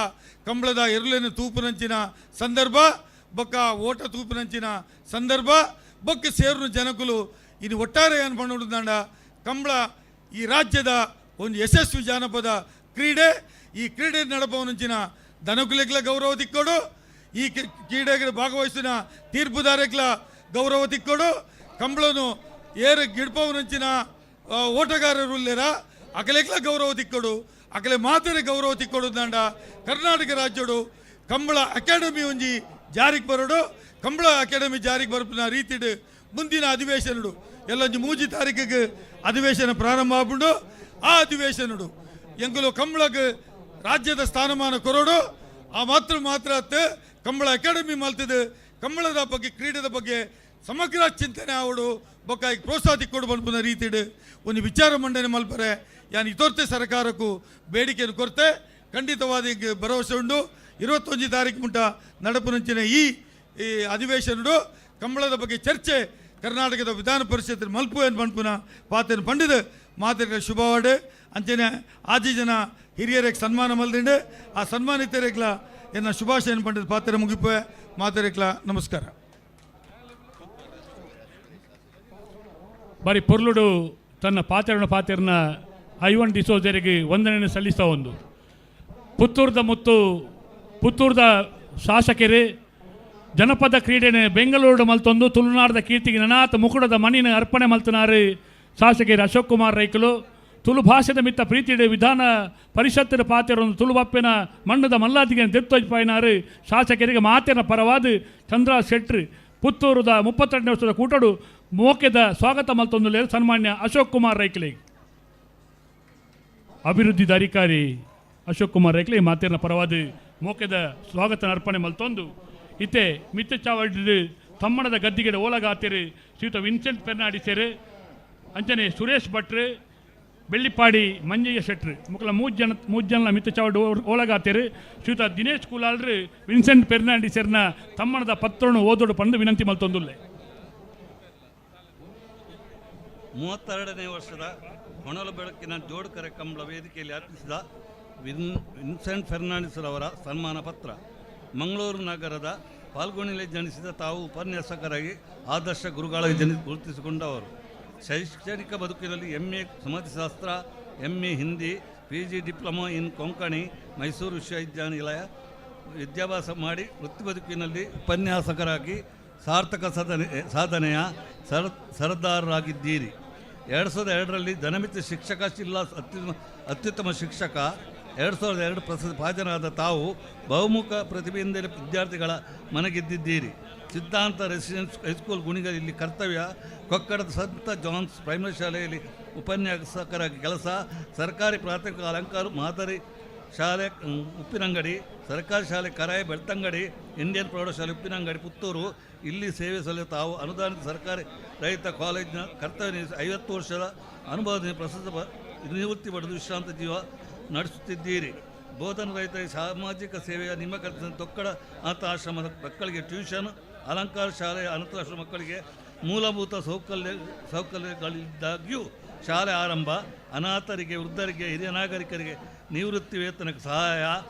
ಕಂಬಳದ ಎರುಲೆನ ತೂಪುನಂಚಿನ ಸಂದರ್ಭ, ಬೊಕ್ಕ ಓಟ ತೂಪುನಂಚಿನ ಸಂದರ್ಭ, ಬೊಕ್ಕ ಸೇರುನ ಜನಕುಲು ಇನ್ನು ಒಟ್ಟಾರೆ ಏನು ಪಂಡುಂಡ ಕಂಬಳ ಈ ರಾಜ್ಯದ ಒಂದು ಯಶಸ್ವಿ ಜಾನಪದ ಕ್ರೀಡೆ. ಈ ಕ್ರೀಡೆ ನಡಪವನಂಚಿನ ದನಕುಲೆಗ್ಲ ಗೌರವ ತಿಕ್ಕೋಡು, ಈ ಕ್ರೀಡೆಗೆ ಭಾಗವಹಿಸಿನ ತೀರ್ಪುದಾರಗ್ಲ ಗೌರವ ತಿಕ್ಕೋಡು. ಕಂಬಳನು ಏರು ಗಿಡ್ಪವನಂಚಿನ ಓಟಗಾರರು ಉಲ್ಲೇರ ಅಕಲೆಗ್ಲ ಗೌರವ ತಿಕ್ಕೋಡು, ಅಕಲೆ ಮಾತರೆ ಗೌರವ ತಿಕ್ಕೋಡು. ದಾಂಡ ಕರ್ನಾಟಕ ರಾಜ್ಯಡು ಕಂಬಳ ಅಕಾಡೆಮಿ ಒಂಜಿ ಜಾರಿಗೆ ಬರೋಡು. ಕಂಬಳ ಅಕಾಡೆಮಿ ಜಾರಿಗೆ ಬರ್ಪಿನ ರೀತಿಡು ಮುಂದಿನ ಅಧಿವೇಶನಡು ಎಲ್ಲೊಂಜಿ 3 ತಾರೀಕಿಗೆ ಅಧಿವೇಶನ ಪ್ರಾರಂಭ ಆಪುಂಡು. ಆ ಅಧಿವೇಶನಡು ಎಂಕುಲು ಕಂಬಳಕ್ಕೆ ರಾಜ್ಯದ ಸ್ಥಾನಮಾನ ಕೊರೋಡು. ಆ ಮಾತ್ರ ಮಾತ್ರ ಅತ್ತು ಕಂಬಳ ಅಕಾಡೆಮಿ ಮಲ್ತದು ಕಂಬಳದ ಬಗ್ಗೆ ಕ್ರೀಡೆದ ಬಗ್ಗೆ ಸಮಗ್ರ ಚಿಂತನೆ ಆವಡು, ಬೊಕ್ಕ ಪ್ರೋತ್ಸಾಹ ತಿಕ್ಕೊಡು ಪನ್ಪುನ ರೀತಿಡು ಒಂದು ವಿಚಾರ ಮಂಡನೆ ಮಲ್ಪರೆ ಯಾನ್ ಇತೋರ್ತೆ ಸರ್ಕಾರಕ್ಕೂ ಬೇಡಿಕೆಯನ್ನು ಕೊರತೆ. ಖಂಡಿತವಾದ ಈಗ ಭರವಸೆ ಉಂಡು. 21 ತಾರೀಕು ಮುಟ್ಟ ನಡಪುನಂಚಿನ ಈ ಈ ಅಧಿವೇಶನಡು ಕಂಬಳದ ಬಗ್ಗೆ ಚರ್ಚೆ ಕರ್ನಾಟಕದ ವಿಧಾನ ಪರಿಷತ್ ಮಲ್ಪು ಏನು ಪನ್ಪುನ ಪಾತೆನ್ ಪಂಡಿದ ಮಾತೆರ್ಗ ಶುಭವಾಡು. ಅಂಚನೆ ಆಜಿ ಜನ ಹಿರಿಯರಿಗೆ ಸನ್ಮಾನ ಮಲ್ದಿಂಡು ಆ ಸನ್ಮಾನಿತರೆಗ್ಲ ಎನ್ನ ಶುಭಾಶಯ ಪಂಡಿದ ಪಾತ್ರ ಮುಗಿಪೆ. ಮಾತೆರೆಗ್ಲ ನಮಸ್ಕಾರ. ಬಾರಿ ಪೊರ್ಲುಡು ತನ್ನ ಪಾತೆರಣ ಪಾತೆರನ ಐವನ್ ಡಿಸೋಜರಿಗೆ ವಂದನೆಯನ್ನು ಸಲ್ಲಿಸ್ತಾ ಒಂದು ಪುತ್ತೂರ್ದ ಮುತ್ತು ಪುತ್ತೂರ್ದ ಶಾಸಕರೇ ಜನಪದ ಕ್ರೀಡೆನೆ ಬೆಂಗಳೂರು ಮಲ್ತೊಂದು ತುಳುನಾಡದ ಕೀರ್ತಿಗೆ ನನಾಥ ಮುಕುಡದ ಮಣಿನ ಅರ್ಪಣೆ ಮಲ್ತನಾರು ಶಾಸಕರು ಅಶೋಕ್ ಕುಮಾರ್ ರೈಕುಲು. ತುಳು ಭಾಷೆದ ಮಿತ್ತ ಪ್ರೀತಿಡೆ ವಿಧಾನ ಪರಿಷತ್ತಿನ ಪಾತೆರೊಂದು ತುಳುಬಪ್ಪಿನ ಮಣ್ಣದ ಮಲ್ಲಾದಿಗೆ ದೆತ್ತೊಜ್ಪಾಯಿನಾರು ಶಾಸಕರಿಗೆ ಮಾತಿನ ಪರವಾದ ಚಂದ್ರ ಶೆಟ್ರು ಪುತ್ತೂರುದ 32ನೇ ವರ್ಷದ ಕೂಟಡು ಮೋಕೆದ ಸ್ವಾಗತ ಮಲ್ತೊಂದು ಸನ್ಮಾನ್ಯ ಅಶೋಕ್ ಕುಮಾರ್ ರೈಕುಲಿಗೆ. ಅಭಿವೃದ್ಧಿದ ಅಧಿಕಾರಿ ಅಶೋಕ್ ಕುಮಾರ್ ರೈಕ್ಲೆ ಮಾತಿನ ಪರವಾದ ಮೋಕೆದ ಸ್ವಾಗತ ಅರ್ಪಣೆ ಮಲ್ತೊಂದು ಇತ್ತೆ ಮಿತ್ತ ಚಾವಡಿಡು ತಮ್ಮಣದ ಗದ್ದಿಗೆ ಓಲಗಾತಿರು ಶ್ರೀಯುತ ವಿನ್ಸೆಂಟ್ ಪೆರ್ನಾಡಿಸೇರು, ಅಂಚನೆ ಸುರೇಶ್ ಭಟ್ರು, ಬೆಳ್ಳಿಪಾಡಿ ಮಂಜಯ್ಯ ಶೆಟ್ರು ಮುಕ್ಕಲ 3 ಜನ ಮಿತ್ತ ಚಾವಡಿ ಓಲಗಾತಿರು ಶ್ರೀಯುತ ದಿನೇಶ್ ಕುಲಾಲ್ರು ವಿನ್ಸೆಂಟ್ ಪೆರ್ನಾಡಿಸೇರ್ನ ತಮ್ಮಣದ ಪತ್ರನು ಓದೋಡು ಪಂದು ವಿನಂತಿ ಮಲ್ತೊಂದುಲ್ಲೆ. 32ನೇ ವರ್ಷದ ಹೊನಲು ಬೆಳಕಿನ ಜೋಡುಕರೆ ಕಂಬಳ ವೇದಿಕೆಯಲ್ಲಿ ಅರ್ಪಿಸಿದ ವಿನ್ಸೆಂಟ್ ಫೆರ್ನಾಂಡಿಸ್ರವರ ಸನ್ಮಾನ ಪತ್ರ. ಮಂಗಳೂರು ನಗರದ ಫಾಲ್ಗುಣಿಯಲ್ಲಿ ಜನಿಸಿದ ತಾವು ಉಪನ್ಯಾಸಕರಾಗಿ ಆದರ್ಶ ಗುರುಗಳಾಗಿ ಗುರುತಿಸಿಕೊಂಡವರು. ಶೈಕ್ಷಣಿಕ ಬದುಕಿನಲ್ಲಿ MA. ಸಮಾಜಶಾಸ್ತ್ರ, M A. Hindi, PG. Diploma in Konkani, Mysuru ವಿಶ್ವವಿದ್ಯಾನಿಲಯ ವಿದ್ಯಾಭ್ಯಾಸ ಮಾಡಿ ವೃತ್ತಿ ಬದುಕಿನಲ್ಲಿ ಉಪನ್ಯಾಸಕರಾಗಿ ಸಾರ್ಥಕ ಸಾಧನೆಯ ಸರದಾರರಾಗಿದ್ದೀರಿ. 2002ರಲ್ಲಿ ಜನಮಿತ್ರ ಶಿಕ್ಷಕ ಜಿಲ್ಲಾ ಅತ್ಯುತ್ತಮ ಶಿಕ್ಷಕ 2002 ಪ್ರಶಸ್ತಿ ಭಾಜನರಾದ ತಾವು ಬಹುಮುಖ ಪ್ರತಿಭೆಯಿಂದಲೇ ವಿದ್ಯಾರ್ಥಿಗಳ ಮನಗೆದ್ದಿದ್ದೀರಿ. ಸಿದ್ಧಾಂತ ರೆಸಿಡೆನ್ಸ್ ಹೈಸ್ಕೂಲ್ ಗುಣಿಗಲ್ಲಿ ಕರ್ತವ್ಯ, ಕೊಕ್ಕಡದ ಸಂತ ಜಾನ್ಸ್ ಪ್ರೈಮರಿ ಶಾಲೆಯಲ್ಲಿ ಉಪನ್ಯಾಸಕರಾಗಿ ಕೆಲಸ, ಸರ್ಕಾರಿ ಪ್ರಾಥಮಿಕ ಅಲಂಕಾರ ಮಾದರಿ ಶಾಲೆ ಉಪ್ಪಿನಂಗಡಿ, ಸರ್ಕಾರಿ ಶಾಲೆ ಕರಾಯ ಬೆಳ್ತಂಗಡಿ, ಇಂಡಿಯನ್ ಪ್ರೌಢಶಾಲೆ ಉಪ್ಪಿನಂಗಡಿ ಪುತ್ತೂರು ಇಲ್ಲಿ ಸೇವೆ ಸಲ್ಲಿಸುವ ತಾವು ಅನುದಾನಿತ ಸರ್ಕಾರಿ ರೈತ ಕಾಲೇಜಿನ ಕರ್ತವ್ಯ ನಿರ್ವಹಿಸಿ 50 ವರ್ಷದ ಅನುಭವದಿಂದ ಪ್ರಸ್ತುತ ನಿವೃತ್ತಿ ಪಡೆದು ವಿಶ್ರಾಂತ ಜೀವ ನಡೆಸುತ್ತಿದ್ದೀರಿ. ಬೋಧನ ರೈತ ಸಾಮಾಜಿಕ ಸೇವೆಯ ನಿಮ್ಮ ಕರ್ತವ್ಯ ತೊಕ್ಕಡ ಅನಾಥ ಆಶ್ರಮದ ಮಕ್ಕಳಿಗೆ ಟ್ಯೂಷನ್ ಅಲಂಕಾರ ಶಾಲೆಯ ಅನಾಥಾಶ್ರಮ ಮಕ್ಕಳಿಗೆ ಮೂಲಭೂತ ಸೌಕರ್ಯಗಳಿದ್ದಾಗ್ಯೂ ಶಾಲೆ ಆರಂಭ, ಅನಾಥರಿಗೆ, ವೃದ್ಧರಿಗೆ, ಹಿರಿಯ ನಾಗರಿಕರಿಗೆ ನಿವೃತ್ತಿ ವೇತನಕ್ಕೆ ಸಹಾಯ,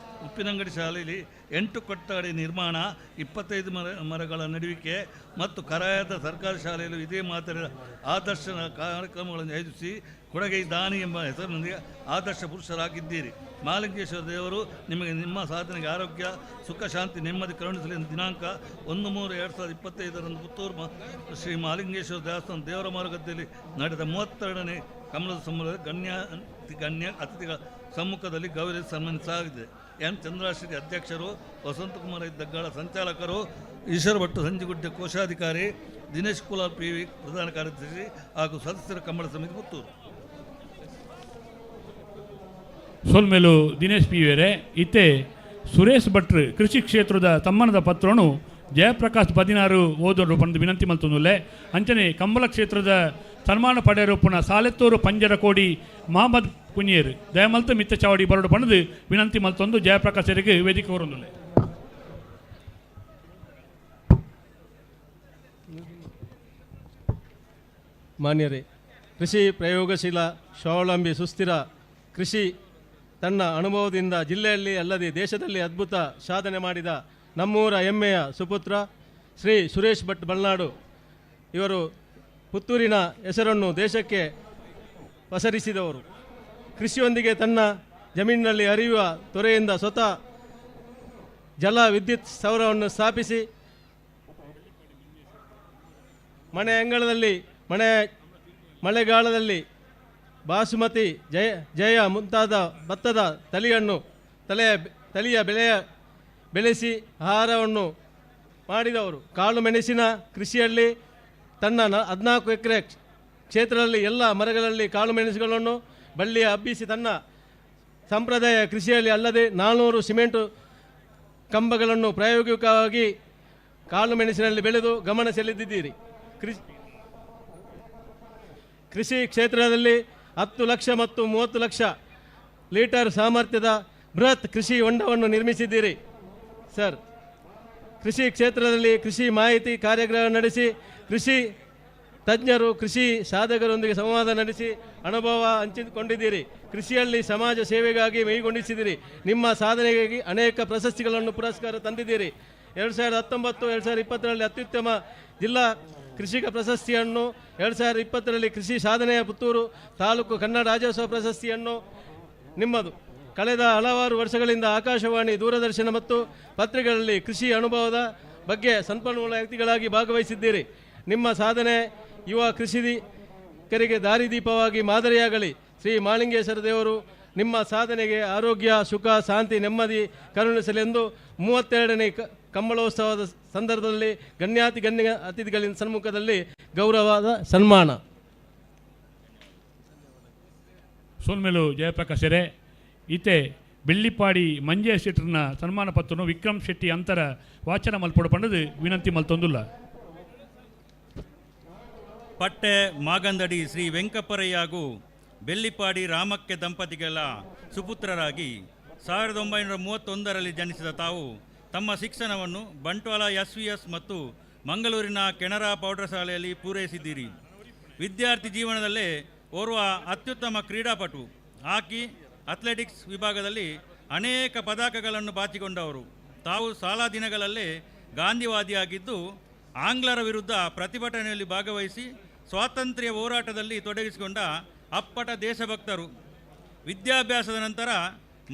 ಉಪ್ಪಿನಂಗಡಿ ಶಾಲೆಯಲ್ಲಿ 8 ಕೊಠಡಿ ನಿರ್ಮಾಣ, 25 ಮರಗಳ ನೆಡುವಿಕೆ ಮತ್ತು ಕರಾಯದ ಸರ್ಕಾರಿ ಶಾಲೆಯಲ್ಲೂ ಇದೇ ಮಾದರಿಯ ಆದರ್ಶ ಕಾರ್ಯಕ್ರಮಗಳನ್ನು ಆಯೋಜಿಸಿ ಕೊಡಗೈ ದಾನಿ ಎಂಬ ಹೆಸರಿನೊಂದಿಗೆ ಆದರ್ಶ ಪುರುಷರಾಗಿದ್ದೀರಿ. ಮಹಾಲಿಂಗೇಶ್ವರ ದೇವರು ನಿಮಗೆ ನಿಮ್ಮ ಸಾಧನೆಗೆ ಆರೋಗ್ಯ, ಸುಖ, ಶಾಂತಿ, ನೆಮ್ಮದಿ ಕರುಣಿಸಲಿ ಎಂದು ದಿನಾಂಕ 1-3-2025ರಂದು ಪುತ್ತೂರು ಶ್ರೀ ಮಹಾಲಿಂಗೇಶ್ವರ ದೇವಸ್ಥಾನ ದೇವರ ಮಾರುಗದ್ದೆಯಲ್ಲಿ ನಡೆದ 32ನೇ ಕಮಲದ ಸಮ್ಮುಖ ಗಣ್ಯ ಅತಿಥಿಗಳ ಸಮ್ಮುಖದಲ್ಲಿ ಗೌರವ ಸನ್ಮಾನಿಸಲಾಗಿದೆ. ಎಂ ಚಂದ್ರಾಶ್ರೀ ಅಧ್ಯಕ್ಷರು, ವಸಂತಕುಮಾರ ದಗ್ಗಾಳ ಸಂಚಾಲಕರು, ಈಶ್ವರ ಭಟ್ಟು ಸಂಜುಗುಡ್ಡೆ ಕೋಶಾಧಿಕಾರಿ, ದಿನೇಶ್ ಕುಲಾಲ್ ಪಿ ವಿ ಪ್ರಧಾನ ಕಾರ್ಯದರ್ಶಿ ಹಾಗೂ ಸದಸ್ಯರ ಕಂಬಳ ಸಮಿತಿ ಪುತ್ತೂರು. ಸೊಲ್ಮೇಲು ದಿನೇಶ್ ಪಿ ವೇರೆ ಇತ್ತೆ ಸುರೇಶ್ ಭಟ್ರು ಕೃಷಿ ಕ್ಷೇತ್ರದ ತಮ್ಮನದ ಪತ್ರನು ಜಯಪ್ರಕಾಶ್ 16 ಓದೋರು ಪಂದು ವಿನಂತಿ ಮಲ್ತೊಂದುಲ್ಲೆ. ಅಂಚನೆ ಕಂಬಳ ಕ್ಷೇತ್ರದ ಸನ್ಮಾನ ಪಡೆಯರೊಪ್ಪುನ ಸಾಲೆತ್ತೂರು ಪಂಜರಕೋಡಿ ಮಹಮ್ಮದ್ ಕುഞ്ഞೇರು ದಯಮಲ್ತು ಮಿತ್ತ ಚಾವಡಿ ಬರಡು ಪಣದು ವಿನಂತಿ ಮಲ್ತೊಂದು ಜಯಪ್ರಕಾಶರಿಗೆ ವೇದಿಕೆ ಹೊರೊಂದುಲ್ಲೆ. ಮಾನ್ಯರೇ, ಕೃಷಿ ಪ್ರಯೋಗಶೀಲ ಸ್ವಾವಲಂಬಿ ಸುಸ್ಥಿರ ಕೃಷಿ ತನ್ನ ಅನುಭವದಿಂದ ಜಿಲ್ಲೆಯಲ್ಲಿ ಅಲ್ಲದೆ ದೇಶದಲ್ಲಿ ಅದ್ಭುತ ಸಾಧನೆ ಮಾಡಿದ ನಮ್ಮೂರ ಹೆಮ್ಮೆಯ ಸುಪುತ್ರ ಶ್ರೀ ಸುರೇಶ್ ಭಟ್ ಬಲ್ನಾಡು ಇವರು ಪುತ್ತೂರಿನ ಹೆಸರನ್ನು ದೇಶಕ್ಕೆ ಪಸರಿಸಿದವರು. ಕೃಷಿಯೊಂದಿಗೆ ತನ್ನ ಜಮೀನಿನಲ್ಲಿ ಹರಿಯುವ ತೊರೆಯಿಂದ ಸ್ವತಃ ಜಲ ವಿದ್ಯುತ್ ಸೌರವನ್ನು ಸ್ಥಾಪಿಸಿ ಮನೆ ಅಂಗಳದಲ್ಲಿ ಮಳೆಗಾಲದಲ್ಲಿ ಬಾಸುಮತಿ ಜಯ ಜಯ ಮುಂತಾದ ಭತ್ತದ ತಳಿಯ ಬೆಳೆಸಿ ಆಹಾರವನ್ನು ಮಾಡಿದವರು. ಕಾಳು ಮೆಣಸಿನ ಕೃಷಿಯಲ್ಲಿ ತನ್ನ 14 ಎಕರೆ ಕ್ಷೇತ್ರದಲ್ಲಿ ಎಲ್ಲ ಮರಗಳಲ್ಲಿ ಕಾಳು ಮೆಣಸುಗಳನ್ನು ಬಳ್ಳಿಯ ಹಬ್ಬಿಸಿ ತನ್ನ ಸಂಪ್ರದಾಯ ಕೃಷಿಯಲ್ಲಿ ಅಲ್ಲದೆ 400 ಸಿಮೆಂಟು ಕಂಬಗಳನ್ನು ಪ್ರಾಯೋಗಿಕವಾಗಿ ಕಾಳು ಮೆಣಸಿನಲ್ಲಿ ಬೆಳೆದು ಗಮನ ಸೆಳೆದಿದ್ದೀರಿ. ಕೃಷಿ ಕ್ಷೇತ್ರದಲ್ಲಿ 10 ಲಕ್ಷ ಮತ್ತು 30 ಲಕ್ಷ ಲೀಟರ್ ಸಾಮರ್ಥ್ಯದ ಬೃಹತ್ ಕೃಷಿ ಹೊಂಡವನ್ನು ನಿರ್ಮಿಸಿದ್ದೀರಿ ಸರ್. ಕೃಷಿ ಕ್ಷೇತ್ರದಲ್ಲಿ ಕೃಷಿ ಮಾಹಿತಿ ಕಾರ್ಯಾಗಾರ ನಡೆಸಿ ಕೃಷಿ ತಜ್ಞರು ಕೃಷಿ ಸಾಧಕರೊಂದಿಗೆ ಸಂವಾದ ನಡೆಸಿ ಅನುಭವ ಹಂಚಿಕೊಂಡಿದ್ದೀರಿ. ಕೃಷಿಯಲ್ಲಿ ಸಮಾಜ ಸೇವೆಗಾಗಿ ಮೈಗೊಂಡಿಸಿದ್ದೀರಿ. ನಿಮ್ಮ ಸಾಧನೆಗಾಗಿ ಅನೇಕ ಪ್ರಶಸ್ತಿಗಳನ್ನು ಪುರಸ್ಕಾರ ತಂದಿದ್ದೀರಿ. 2019 2020ರಲ್ಲಿ ಅತ್ಯುತ್ತಮ ಜಿಲ್ಲಾ ಕೃಷಿಕ ಪ್ರಶಸ್ತಿಯನ್ನು, 2020ರಲ್ಲಿ ಕೃಷಿ ಸಾಧನೆಯ ಪುತ್ತೂರು ತಾಲೂಕು ಕನ್ನಡ ರಾಜ್ಯೋತ್ಸವ ಪ್ರಶಸ್ತಿಯನ್ನು ನಿಮ್ಮದು. ಕಳೆದ ಹಲವಾರು ವರ್ಷಗಳಿಂದ ಆಕಾಶವಾಣಿ, ದೂರದರ್ಶನ ಮತ್ತು ಪತ್ರಿಕೆಗಳಲ್ಲಿ ಕೃಷಿ ಅನುಭವದ ಬಗ್ಗೆ ಸಂಪನ್ಮೂಲ ವ್ಯಕ್ತಿಗಳಾಗಿ ಭಾಗವಹಿಸಿದ್ದೀರಿ. ನಿಮ್ಮ ಸಾಧನೆ ಯುವ ಕೃಷಿಕರಿಗೆ ದಾರಿದೀಪವಾಗಿ ಮಾದರಿಯಾಗಲಿ. ಶ್ರೀ ಮಾಳಿಂಗೇಶ್ವರ ದೇವರು ನಿಮ್ಮ ಸಾಧನೆಗೆ ಆರೋಗ್ಯ, ಸುಖ, ಶಾಂತಿ, ನೆಮ್ಮದಿ ಕರುಣಿಸಲೆಂದು 32ನೇ ಕಂಬಳೋತ್ಸವದ ಸಂದರ್ಭದಲ್ಲಿ ಗಣ್ಯಾತಿ ಗಣ್ಯ ಅತಿಥಿಗಳಿನ ಸನ್ಮುಖದಲ್ಲಿ ಗೌರವದ ಸನ್ಮಾನ. ಸೋನ್ಮೇಲು ಜಯಪ್ರಕಾಶರೇ, ಈತೆ ಬೆಳ್ಳಿಪಾಡಿ ಮಂಜೆ ಶೆಟ್ಟರ್ನ ಸನ್ಮಾನ ಪತ್ರನು ವಿಕ್ರಮ್ ಶೆಟ್ಟಿ ಅಂತರ ವಾಚನ ಮಲ್ಪೊಡು ಪಂಡದು ವಿನಂತಿ ಮಲ್ತೊಂದುಲ್ಲ. ಪಟ್ಟೆ ಮಾಗಂದಡಿ ಶ್ರೀ ವೆಂಕಪ್ಪರಯ್ಯಗೂ ಬೆಳ್ಳಿಪಾಡಿ ರಾಮಕ್ಕೆ ದಂಪತಿಗಳ ಸುಪುತ್ರರಾಗಿ 1931ರಲ್ಲಿ ಜನಿಸಿದ ತಾವು ತಮ್ಮ ಶಿಕ್ಷಣವನ್ನು ಬಂಟ್ವಾಳ SVS ಮತ್ತು ಮಂಗಳೂರಿನ ಕೆನರಾ ಪ್ರೌಢಶಾಲೆಯಲ್ಲಿ ಪೂರೈಸಿದ್ದೀರಿ. ವಿದ್ಯಾರ್ಥಿ ಜೀವನದಲ್ಲೇ ಓರ್ವ ಅತ್ಯುತ್ತಮ ಕ್ರೀಡಾಪಟು, ಹಾಕಿ, ಅಥ್ಲೆಟಿಕ್ಸ್ ವಿಭಾಗದಲ್ಲಿ ಅನೇಕ ಪದಕಗಳನ್ನು ಬಾಚಿಕೊಂಡವರು. ತಾವು ಶಾಲಾ ದಿನಗಳಲ್ಲೇ ಗಾಂಧಿವಾದಿಯಾಗಿದ್ದು ಆಂಗ್ಲರ ವಿರುದ್ಧ ಪ್ರತಿಭಟನೆಯಲ್ಲಿ ಭಾಗವಹಿಸಿ ಸ್ವಾತಂತ್ರ್ಯ ಹೋರಾಟದಲ್ಲಿ ತೊಡಗಿಸಿಕೊಂಡ ಅಪ್ಪಟ ದೇಶಭಕ್ತರು. ವಿದ್ಯಾಭ್ಯಾಸದ ನಂತರ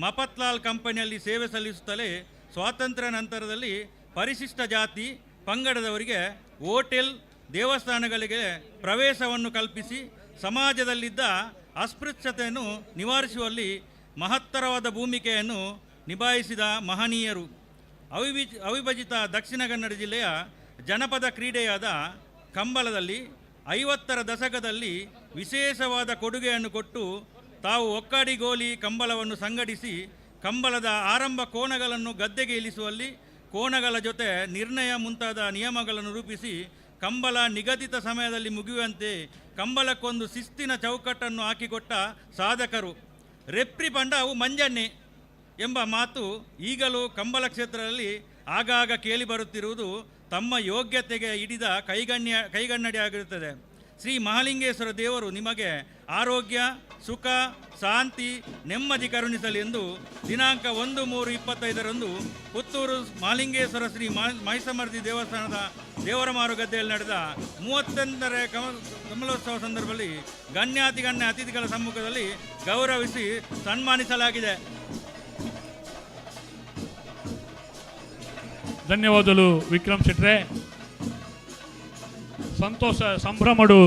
ಮಫತ್ಲಾಲ್ ಕಂಪನಿಯಲ್ಲಿ ಸೇವೆ ಸಲ್ಲಿಸುತ್ತಲೇ ಸ್ವಾತಂತ್ರ್ಯ ನಂತರದಲ್ಲಿ ಪರಿಶಿಷ್ಟ ಜಾತಿ ಪಂಗಡದವರಿಗೆ ಹೋಟೆಲ್, ದೇವಸ್ಥಾನಗಳಿಗೆ ಪ್ರವೇಶವನ್ನು ಕಲ್ಪಿಸಿ ಸಮಾಜದಲ್ಲಿದ್ದ ಅಸ್ಪೃಶ್ಯತೆಯನ್ನು ನಿವಾರಿಸುವಲ್ಲಿ ಮಹತ್ತರವಾದ ಭೂಮಿಕೆಯನ್ನು ನಿಭಾಯಿಸಿದ ಮಹನೀಯರು. ಅವಿಭಜಿತ ದಕ್ಷಿಣ ಕನ್ನಡ ಜಿಲ್ಲೆಯ ಜನಪದ ಕ್ರೀಡೆಯಾದ ಕಂಬಳದಲ್ಲಿ 50ರ ದಶಕದಲ್ಲಿ ವಿಶೇಷವಾದ ಕೊಡುಗೆಯನ್ನು ಕೊಟ್ಟು ತಾವು ಒಕ್ಕಾಡಿ ಗೋಲಿ ಕಂಬಳವನ್ನು ಸಂಘಟಿಸಿ ಕಂಬಳದ ಆರಂಭ ಕೋಣಗಳನ್ನು ಗದ್ದೆಗೆ ಇಳಿಸುವಲ್ಲಿ ಕೋಣಗಳ ಜೊತೆ ನಿರ್ಣಯ ಮುಂತಾದ ನಿಯಮಗಳನ್ನು ರೂಪಿಸಿ ಕಂಬಳ ನಿಗದಿತ ಸಮಯದಲ್ಲಿ ಮುಗಿಯುವಂತೆ ಕಂಬಳಕ್ಕೊಂದು ಶಿಸ್ತಿನ ಚೌಕಟ್ಟನ್ನು ಹಾಕಿಕೊಟ್ಟ ಸಾಧಕರು. ರೆಪ್ರಿ ಪಂಡ ಅವು ಮಂಜನ್ನೆ ಎಂಬ ಮಾತು ಈಗಲೂ ಕಂಬಳ ಕ್ಷೇತ್ರದಲ್ಲಿ ಆಗಾಗ ಕೇಳಿಬರುತ್ತಿರುವುದು ತಮ್ಮ ಯೋಗ್ಯತೆಗೆ ಹಿಡಿದ ಕೈಗನ್ನಡಿಯಾಗಿರುತ್ತದೆ. ಶ್ರೀ ಮಹಾಲಿಂಗೇಶ್ವರ ದೇವರು ನಿಮಗೆ ಆರೋಗ್ಯ, ಸುಖ, ಶಾಂತಿ, ನೆಮ್ಮದಿ ಕರುಣಿಸಲಿ ಎಂದು ದಿನಾಂಕ 1/3/25ರಂದು ಪುತ್ತೂರು ಮಹಾಲಿಂಗೇಶ್ವರ ಶ್ರೀ ಮಹಿಷಮರ್ದಿ ದೇವಸ್ಥಾನದ ದೇವರಮಾರುಗದ್ದೆಯಲ್ಲಿ ನಡೆದ 31ನೇ ಕಮಲೋತ್ಸವ ಸಂದರ್ಭದಲ್ಲಿ ಗಣ್ಯಾತಿಗಣ್ಯ ಅತಿಥಿಗಳ ಸಮ್ಮುಖದಲ್ಲಿ ಗೌರವಿಸಿ ಸನ್ಮಾನಿಸಲಾಗಿದೆ. ಧನ್ಯವಾದಗಳು ವಿಕ್ರಮ್ ಶೆಟ್ರೆ. ಸಂತೋಷ ಸಂಭ್ರಮಡು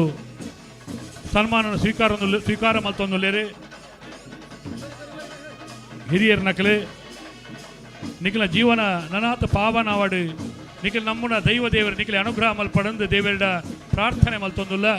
ಸನ್ಮಾನ ಸ್ವೀಕಾರ ಮಲ್ತೊಂದುಲ್ಲೇರು ಹಿರಿಯರ್ ನಕಲು ನಿಖಲ ಜೀವನ ನನಾತ ಪಾವನಾವಡು ನಿಖಲ್ ನಮ್ಮನ ದೈವ ದೇವರು ನಿಖಲ ಅನುಗ್ರಹ ಮಲ್ಪಡಂದು ದೇವರ ಪ್ರಾರ್ಥನೆ ಮಲ್ತೊಂದುಲ್ಲ.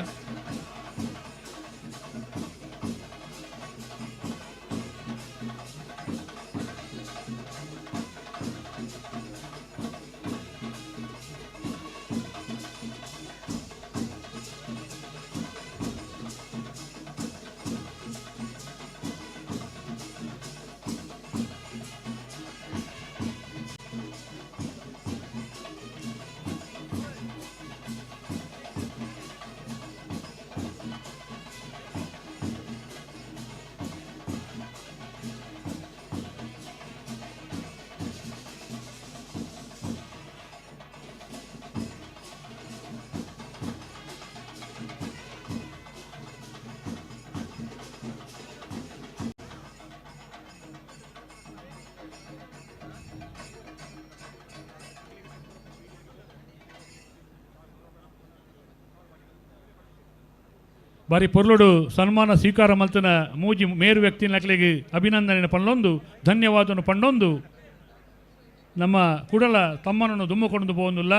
ಬಾರಿ ಪೊರ್ಲುಡು ಸನ್ಮಾನ ಸ್ವೀಕಾರ ಮಲ್ತನ ಮೂಜಿ ಮೇರು ವ್ಯಕ್ತಿ ನಕಲಿಗೆ ಅಭಿನಂದನೆ ಪಣ್ಣೊಂದು ಧನ್ಯವಾದವನ್ನು ಪಣ್ಣೊಂದು ನಮ್ಮ ಕುಡಲ ತಮ್ಮನನ್ನು ದುಮ್ಮಕೊಂಡು ಪೋವೊಂದುಲ್ಲ.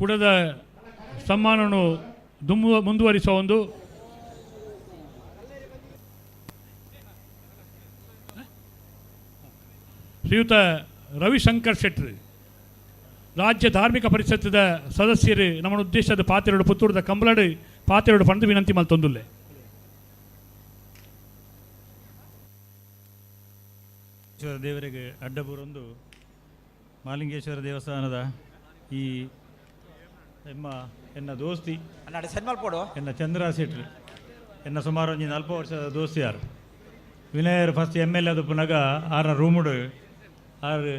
ಕುಡದ ಸಮ್ಮಾನವನ್ನು ಮುಂದುವರಿಸುವ ಒಂದು ಶ್ರೀಯುತ ರವಿಶಂಕರ್ ಶೆಟ್ಟಿ ರಾಜ್ಯ ಧಾರ್ಮಿಕ ಪರಿಷತ್ತದ ಸದಸ್ಯರು ನಮ್ಮ ಉದ್ದೇಶದ ಪಾತೆರಡು ಪುತ್ತೂರದ ಕಂಬಳಡು ಪಾತೆರಡು ಪಂದು ವಿನಂತಿ ಮಲ್ತೊಂದುಲ್ಲೆ. ದೇವರಿಗೆ ಅಡ್ಡಬೂರೊಂದು ಮಾಲಿಂಗೇಶ್ವರ ದೇವಸ್ಥಾನದ ಈ ಎಮ್ಮ ಎನ್ನ ದೋಸ್ತಿ ಎನ್ನ ಚಂದ್ರ ಶೆಟ್ರು ಎನ್ನ ಸುಮಾರು ಒಂಜಿ 40 ವರ್ಷದ ದೋಸ್ತಿ ಯಾರು ವಿನಯರು ಫಸ್ಟ್ ಎಮ್ ಎಲ್ ಎ ಅದು ಪುನಗ ಆರ್ನ ರೂಮುಡು ಆರು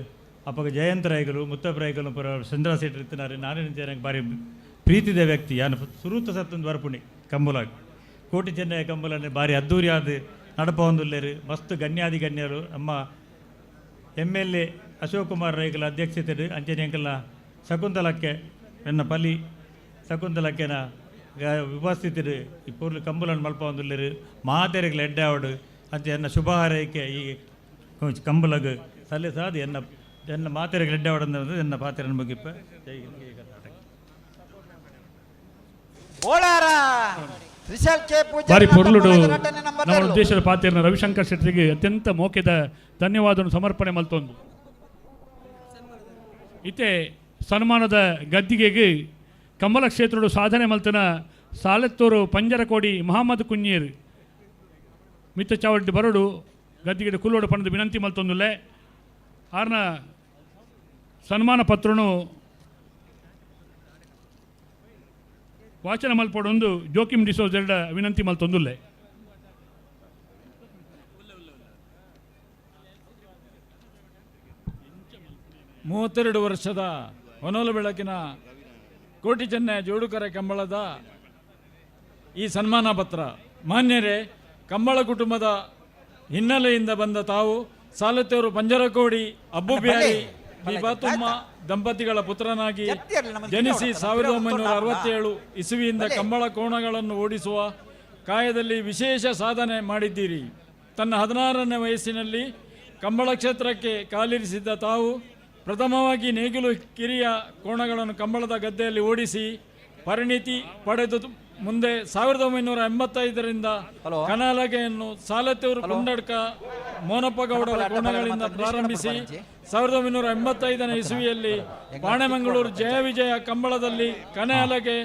ಅಪ್ಪಗ ಜಯಂತ ರಾಯ್ಗಳು ಮುತ್ತಪ್ಪ ರಾಯ್ಗಳು ಪುರ ಚಂದ್ರ ಶೆಟ್ರು ಇತ್ತಿನಾರು. ನಾನೇ ನಿಂಚೆ ಭಾರಿ ಪ್ರೀತಿದ ವ್ಯಕ್ತಿ. ಯಾನು ಸುರೂತ ಸತ್ತೊಂದು ಬರ್ಪುಣಿ ಕಂಬುಲಾಗ್ ಕೋಟಿ ಚೆನ್ನಯ ಕಂಬುಲನೆ ಭಾರಿ ಅದ್ದೂರಿಯಾದ ನಡಪ ಹೊಂದುಲ್ಲೇರು ಮಸ್ತ್ ಗಣ್ಯಾದಿ ಗಣ್ಯರು ನಮ್ಮ M L A Ashok Kumar ರೈಗಳ ಅಧ್ಯಕ್ಷತೆ ಅಂಚನೆ ಅಂಕಲ್ನ ಶಕುಂತಲಕ್ಕೆ ಎನ್ನ ಪಲಿ ಶಕುಂತಲಕ್ಕೆನ ಉಪಸ್ಥಿತರು ಈ ಪೂರ್ಲು ಕಂಬುಲನ್ನು ಮಲ್ಪ ಹೊಂದುಲ್ಲೇರು ಮಾತೆರೆಗಳ ಎಡ್ಡೆ ಆವಡು ಅಂಚೆ ಎನ್ನ ಶುಭ ಹಾರೈಕೆ ಈ ಕಂಬುಲಗ್ ಸಲ್ಲಿಸಾದು ಎನ್ನ ಎನ್ನ ಮಾತೆರೆಗಳ ಎಡ್ಡೆ ಆವಡು ಎನ್ನ ಪಾತೆರನ್ನು ಮುಗಿಪ್ಪ. ಜೈ ಕರ್ನಾಟಕ. ಬಾರಿ ಪೊರ್ಲುಡು ನಮ್ಮ ಉದ್ದೇಶದ ಪಾತೆರನ ರವಿಶಂಕರ್ ಶೆಟ್ಟಿಗೆ ಅತ್ಯಂತ ಮೋಕೆದ ಧನ್ಯವಾದವನ್ನು ಸಮರ್ಪಣೆ ಮಲ್ತೊಂದು. ಇತ್ತೆ ಸನ್ಮಾನದ ಗದ್ದಿಗೆಗೆ ಕಂಬಳ ಕ್ಷೇತ್ರದ ಸಾಧನೆ ಮಲ್ತನ ಸಾಲೆತ್ತೂರು ಪಂಜರಕೋಡಿ ಮಹಮ್ಮದ್ ಕುഞ്ഞೇರು ಮಿತ್ತ ಚಾವಡಿ ಬರಡು ಗದ್ದಿಗೆ ಕುಲ್ಲೋಡು ಪಣದ ವಿನಂತಿ ಮಲ್ತೊಂದುಲ್ಲೆ. ಆರ್ನ ಸನ್ಮಾನ ಪತ್ರನು ವಾಚನ ಮಲ್ಪಡೊಂದು ಜೋಕಿಮ್ ಡಿಸೋಜೆರಡ ವಿನಂತಿ ಮಲ್ತೊಂದುಲ್ಲೆ. 32 ವರ್ಷದ ಹೊನಲು ಬೆಳಕಿನ ಕೋಟಿ ಚೆನ್ನಯ ಜೋಡುಕರೆ ಕಂಬಳದ ಈ ಸನ್ಮಾನ ಪತ್ರ. ಮಾನ್ಯರೇ, ಕಂಬಳ ಕುಟುಂಬದ ಹಿನ್ನೆಲೆಯಿಂದ ಬಂದ ತಾವು ಸಾಲತ್ತೂರು ಪಂಜರಕೋಡಿ ಅಬ್ಬು ಬ್ಯಾರಿ ಬಿಬಾತುಮ್ಮ ದಂಪತಿಗಳ ಪುತ್ರನಾಗಿ ಜನಿಸಿ 1967 ಇಸುವಿಯಿಂದ ಕಂಬಳ ಕೋಣಗಳನ್ನು ಓಡಿಸುವ ಕಾಯದಲ್ಲಿ ವಿಶೇಷ ಸಾಧನೆ ಮಾಡಿದ್ದೀರಿ. ತನ್ನ 16ನೇ ವಯಸ್ಸಿನಲ್ಲಿ ಕಂಬಳ ಕ್ಷೇತ್ರಕ್ಕೆ ಕಾಲಿರಿಸಿದ್ದ ತಾವು ಪ್ರಥಮವಾಗಿ ನೇಗಿಲು ಕಿರಿಯ ಕೋಣಗಳನ್ನು ಕಂಬಳದ ಗದ್ದೆಯಲ್ಲಿ ಓಡಿಸಿ ಪರಿಣಿತಿ ಪಡೆದು ಮುಂದೆ 1985ರಿಂದ ಕನಾಲಗೆಯನ್ನು ಸಾಲತ್ತೂರು ಕುಂಡಡ್ಕ ಮೋನಪ್ಪಗೌಡರ ಕೋಣಗಳಿಂದ ಪ್ರಾರಂಭಿಸಿ 1985ನೇ ಇಸುವಿಯಲ್ಲಿ ಪಾಣೆಮಂಗಳೂರು ಜಯ ವಿಜಯ ಕಂಬಳದಲ್ಲಿ ಕನಾಲಗೆ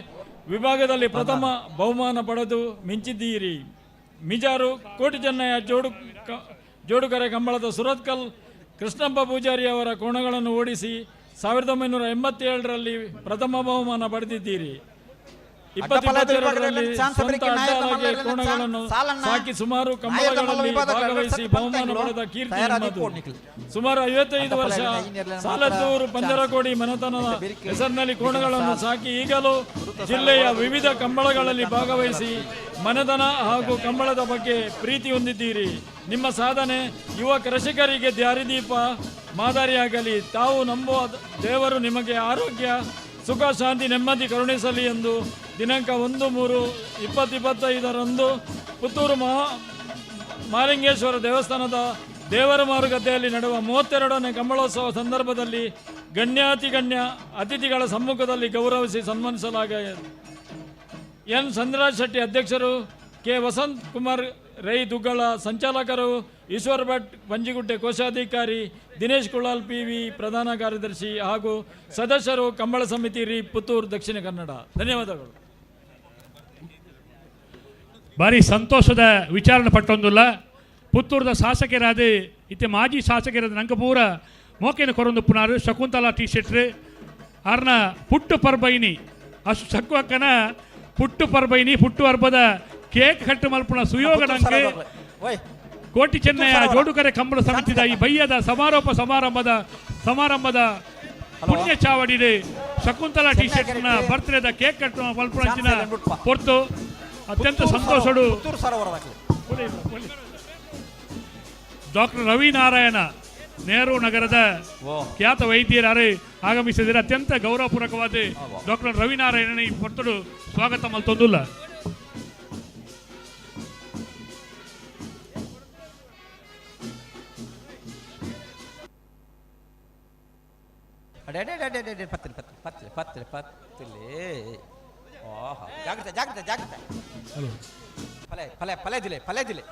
ವಿಭಾಗದಲ್ಲಿ ಪ್ರಥಮ ಬಹುಮಾನ ಪಡೆದು ಮಿಂಚಿದ್ದೀರಿ. ಮಿಜಾರು ಕೋಟಿ ಚೆನ್ನಯ್ಯ ಜೋಡುಕರೆ ಕಂಬಳದ ಸುರತ್ಕಲ್ ಕೃಷ್ಣಪ್ಪ ಪೂಜಾರಿ ಅವರ ಕೋಣಗಳನ್ನು ಓಡಿಸಿ 1987ರಲ್ಲಿ ಪ್ರಥಮ ಬಹುಮಾನ ಪಡೆದಿದ್ದೀರಿ. 2022ರಲ್ಲಿ ಸ್ವಂತ ಅಡ್ಡಲಾಗಿ ಕೋಣಗಳನ್ನು ಸಾಕಿ ಸುಮಾರು ಕಂಬಳಗಳಲ್ಲಿ ಭಾಗವಹಿಸಿ ಬಹುಮಾನ ಪಡೆದ ಕೀರ್ತಿ ನಿಮ್ಮದು. ಸುಮಾರು 55 ವರ್ಷ ಸಾಲತ್ತೂರು ಪಂಜರಕೋಡಿ ಮನೆತನದ ಹೆಸರಿನಲ್ಲಿ ಕೋಣಗಳನ್ನು ಸಾಕಿ ಈಗಲೂ ಜಿಲ್ಲೆಯ ವಿವಿಧ ಕಂಬಳಗಳಲ್ಲಿ ಭಾಗವಹಿಸಿ ಮನೆತನ ಹಾಗೂ ಕಂಬಳದ ಬಗ್ಗೆ ಪ್ರೀತಿ ಹೊಂದಿದ್ದೀರಿ. ನಿಮ್ಮ ಸಾಧನೆ ಯುವ ಕೃಷಿಕರಿಗೆ ದಾರಿದೀಪ ಮಾದರಿಯಾಗಲಿ. ತಾವು ನಂಬುವ ದೇವರು ನಿಮಗೆ ಆರೋಗ್ಯ, ಸುಖ, ಶಾಂತಿ, ನೆಮ್ಮದಿ ಕರುಣಿಸಲಿ ಎಂದು ದಿನಾಂಕ 1/3/2025 ಪುತ್ತೂರು ಮಹಾಲಿಂಗೇಶ್ವರ ದೇವಸ್ಥಾನದ ದೇವರ ಮಾರುಗದ್ದೆಯಲ್ಲಿ ನಡೆಯುವ 32ನೇ ಕಂಬಳೋತ್ಸವ ಸಂದರ್ಭದಲ್ಲಿ ಗಣ್ಯಾತಿಗಣ್ಯ ಅತಿಥಿಗಳ ಸಮ್ಮುಖದಲ್ಲಿ ಗೌರವಿಸಿ ಸನ್ಮಾನಿಸಲಾಗಿದೆ. ಎನ್ ಚಂದ್ರರಾಜ್ ಶೆಟ್ಟಿ ಅಧ್ಯಕ್ಷರು, ಕೆ ವಸಂತ್ ಕುಮಾರ್ ರೈ ದುಗ್ಗಳ ಸಂಚಾಲಕರು, ಈಶ್ವರ್ ಭಟ್ ಪಂಜಿಗುಡ್ಡೆ ಕೋಶಾಧಿಕಾರಿ, ದಿನೇಶ್ ಕುಳಾಲ್ ಪಿ ವಿ ಪ್ರಧಾನ ಕಾರ್ಯದರ್ಶಿ ಹಾಗೂ ಸದಸ್ಯರು, ಕಂಬಳ ಸಮಿತಿ ರಿ ಪುತ್ತೂರು, ದಕ್ಷಿಣ ಕನ್ನಡ. ಧನ್ಯವಾದಗಳು. ಭಾರಿ ಸಂತೋಷದ ವಿಚಾರಣೆ ಪಟ್ಟೊಂದುಲ್ಲ. ಪುತ್ತೂರದ ಶಾಸಕರಾದ ಇತ್ತೆ ಮಾಜಿ ಶಾಸಕರಾದ ನಂಕಪೂರ ಮೋಕೇನ ಕೊರೊಂದುಪ್ಪುನಾರು ಶಕುಂತಲಾ ಟಿ ಶೆಟ್ರು ಆರ್ನ ಪುಟ್ಟು ಪರ್ಬೈನಿ ಅಷ್ಟು ಶಕ್ಕುವಕ್ಕನ ಪುಟ್ಟು ಪರ್ಬೈನಿ ಪುಟ್ಟು ಹರ್ಬದ ಕೇಕ್ ಕಟ್ಟು ಮಲ್ಪುನ ಸುಯೋಗ ನಂಗೆ ಕೋಟಿ ಚೆನ್ನಯ್ಯ ಜೋಡುಕರೆ ಕಂಬಳ ಸಮಿತಿದ ಈ ಬಯ್ಯದ ಸಮಾರೋಪ ಸಮಾರಂಭದ ಪುಣ್ಯ ಚಾವಡಿದೆ ಶಕುಂತಲಾ ಟಿ ಶರ್ಟ್ನ ಬರ್ತ್ಡೇದ ಕೇಕ್ ಕಟ್ಟು ಮಲ್ಪುನಂಚಿನ ಪೊರ್ತು ಅತ್ಯಂತ ಸಂತೋಷಡು. ಡಾಕ್ಟರ್ ರವಿನಾರಾಯಣ ನೆಹರು ನಗರದ ಖ್ಯಾತ ವೈದ್ಯರಾರು ಆಗಮಿಸಿದರೆ ಅತ್ಯಂತ ಗೌರವಪೂರ್ವಕವಾದ ಡಾಕ್ಟರ್ ರವಿನಾರಾಯಣನ ಈ ಪೊರ್ತುಡು ಸ್ವಾಗತ ಮಲ್ತೊಂದುಲ್ಲ. ಪತ್ತಲೆ ಪತ್ತಲೆ ಪತ್ತಲೆ ಪತ್ತಲೆ ಓಹೋ, ಜಾಗ್ರತೆ ಜಾಗ್ರತೆ ಜಾಗ್ರತೆ. ಫಲೆ ಫಲೆ ಫಲೆ ದಿಲೆ ಫಲೆ ದಿಲೆ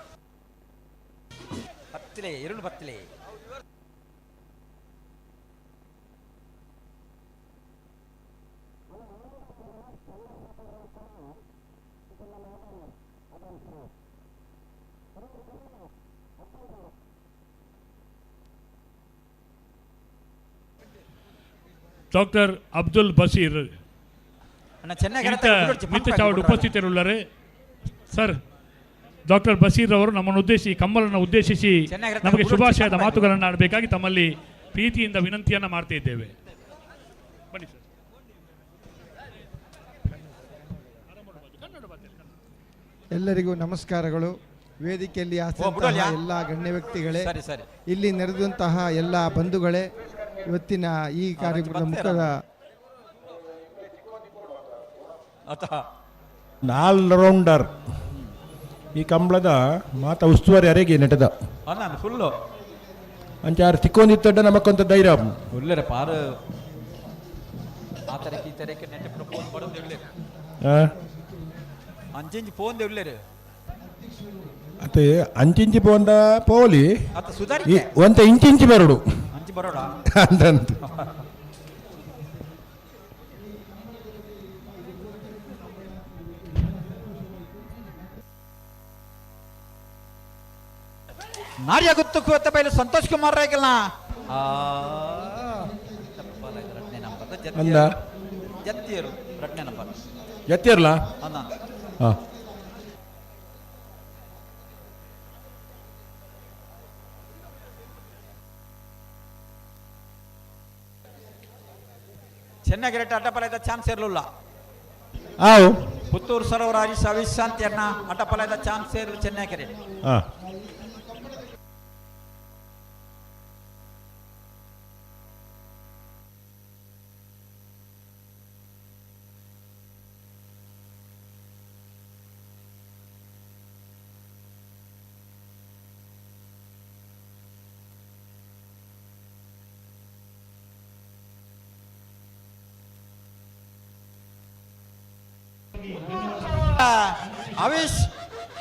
ಪತ್ತಲೆ ಎರಡು ಪತ್ತಲೆ. ಡಾಕ್ಟರ್ ಅಬ್ದುಲ್ ಬಶೀರ್ ಮಿತ್ತ ಉಪಸ್ಥಿತರುಳ್ಳರೆ. ಸರ್, ಡಾಕ್ಟರ್ ಬಶೀರ್ ಅವರು ನಮ್ಮನ್ನು ಉದ್ದೇಶಿಸಿ, ಕಂಬಳನ್ನು ಉದ್ದೇಶಿಸಿ ನಮಗೆ ಶುಭಾಶಯದ ಮಾತುಗಳನ್ನು ಆಡಬೇಕಾಗಿ ತಮ್ಮಲ್ಲಿ ಪ್ರೀತಿಯಿಂದ ವಿನಂತಿಯನ್ನು ಮಾಡ್ತಾ ಇದ್ದೇವೆ. ಬನ್ನಿ ಸರ್. ಎಲ್ಲರಿಗೂ ನಮಸ್ಕಾರಗಳು. ವೇದಿಕೆಯಲ್ಲಿ ಆಸೀನರಾದ ಎಲ್ಲ ಗಣ್ಯ ವ್ಯಕ್ತಿಗಳೇ, ಇಲ್ಲಿ ನೆರೆದಂತಹ ಎಲ್ಲ ಬಂಧುಗಳೇ, ಇವತ್ತಿನ ಈ ಕಾರ್ಯಕ್ರಮದ ಮುಖದ ಆಲ್ರೌಂಡರ್ ಈ ಕಂಬಳದ ಮಾತ ಉಸ್ತುವಾರಿ ಅರೆಗೆ ನೆಟದ ಫುಲ್ಲು ಅಂಚಾರು ತಿಕ್ಕೊಂದಿತ್ತಡ್ಡ ನಮಕೊಂತ ಧೈರ್ಯ ಉಲ್ಲೆರೆ ಪಾರು ಆ ತರಕ್ಕೆ ಈ ತರಕ್ಕೆ ನೆಟ್ಟ ಫೋನ್ ಬರೋದು ಉಲ್ಲೇರು ಅಂಚಿಂಚಿ ಫೋನ್ ಉಲ್ಲೇರು ಅತ್ತೆ ಅಂಚಿಂಚಿ ಪೋಂದ ಪೋಲಿ ಅತ್ತ ಸುಧಾರಿಕೆ ಒಂತ ಇಂಚಿಂಚಿ ಬರೋಡು ಅಂಚಿ ಬರೋಡ ಅಂತಂತ. ನಾರಿಯ ಗುತ್ತು ಕೂತ ಬೈಲು ಸಂತೋಷ್ ಕುಮಾರ್ ರಾಯ್ಕಲ್ನ ಅಂದ ಜತ್ತಿಯರು ಎರಡನೇ ನಂಬರ್ ಜತ್ತಿಯರ್ಲ ಹಾಂ. ಚೆನ್ನಾಗಿರಟ್ಟ ಅಡ್ಡಪಲದ ಚಾನ್ಸ್ ಇರಲಿಲ್ಲ. ಆವು ಪುತ್ತೂರು ಸರೋವರ ಹರೀಶ್ ಅವಿಶಾಂತಿಯನ್ನ ಅಡ್ಡಪಲದ ಚಾನ್ಸ್ ಇರಲು ಚೆನ್ನಾಗಿರಿ. ಹಾಂ. Avish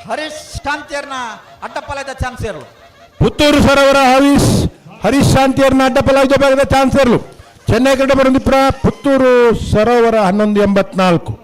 Harish ಶಾಂತಿಯರ್ನ ಅಡ್ಡಪಲದ chance ಇರಲು. ಪುತ್ತೂರು ಸರೋವರ ಹರೀಶ್ ಹರೀಶ್ ಶಾಂತಿಯರ್ನ ಅಡ್ಡಪಲ ಭಾಗದ ಚಾನ್ಸ್ ಇರಲು. ಚೆನ್ನೈ ಕಡೆ ಬರಂದಿಪ್ರ ಪುತ್ತೂರು ಸರೋವರ 11.84.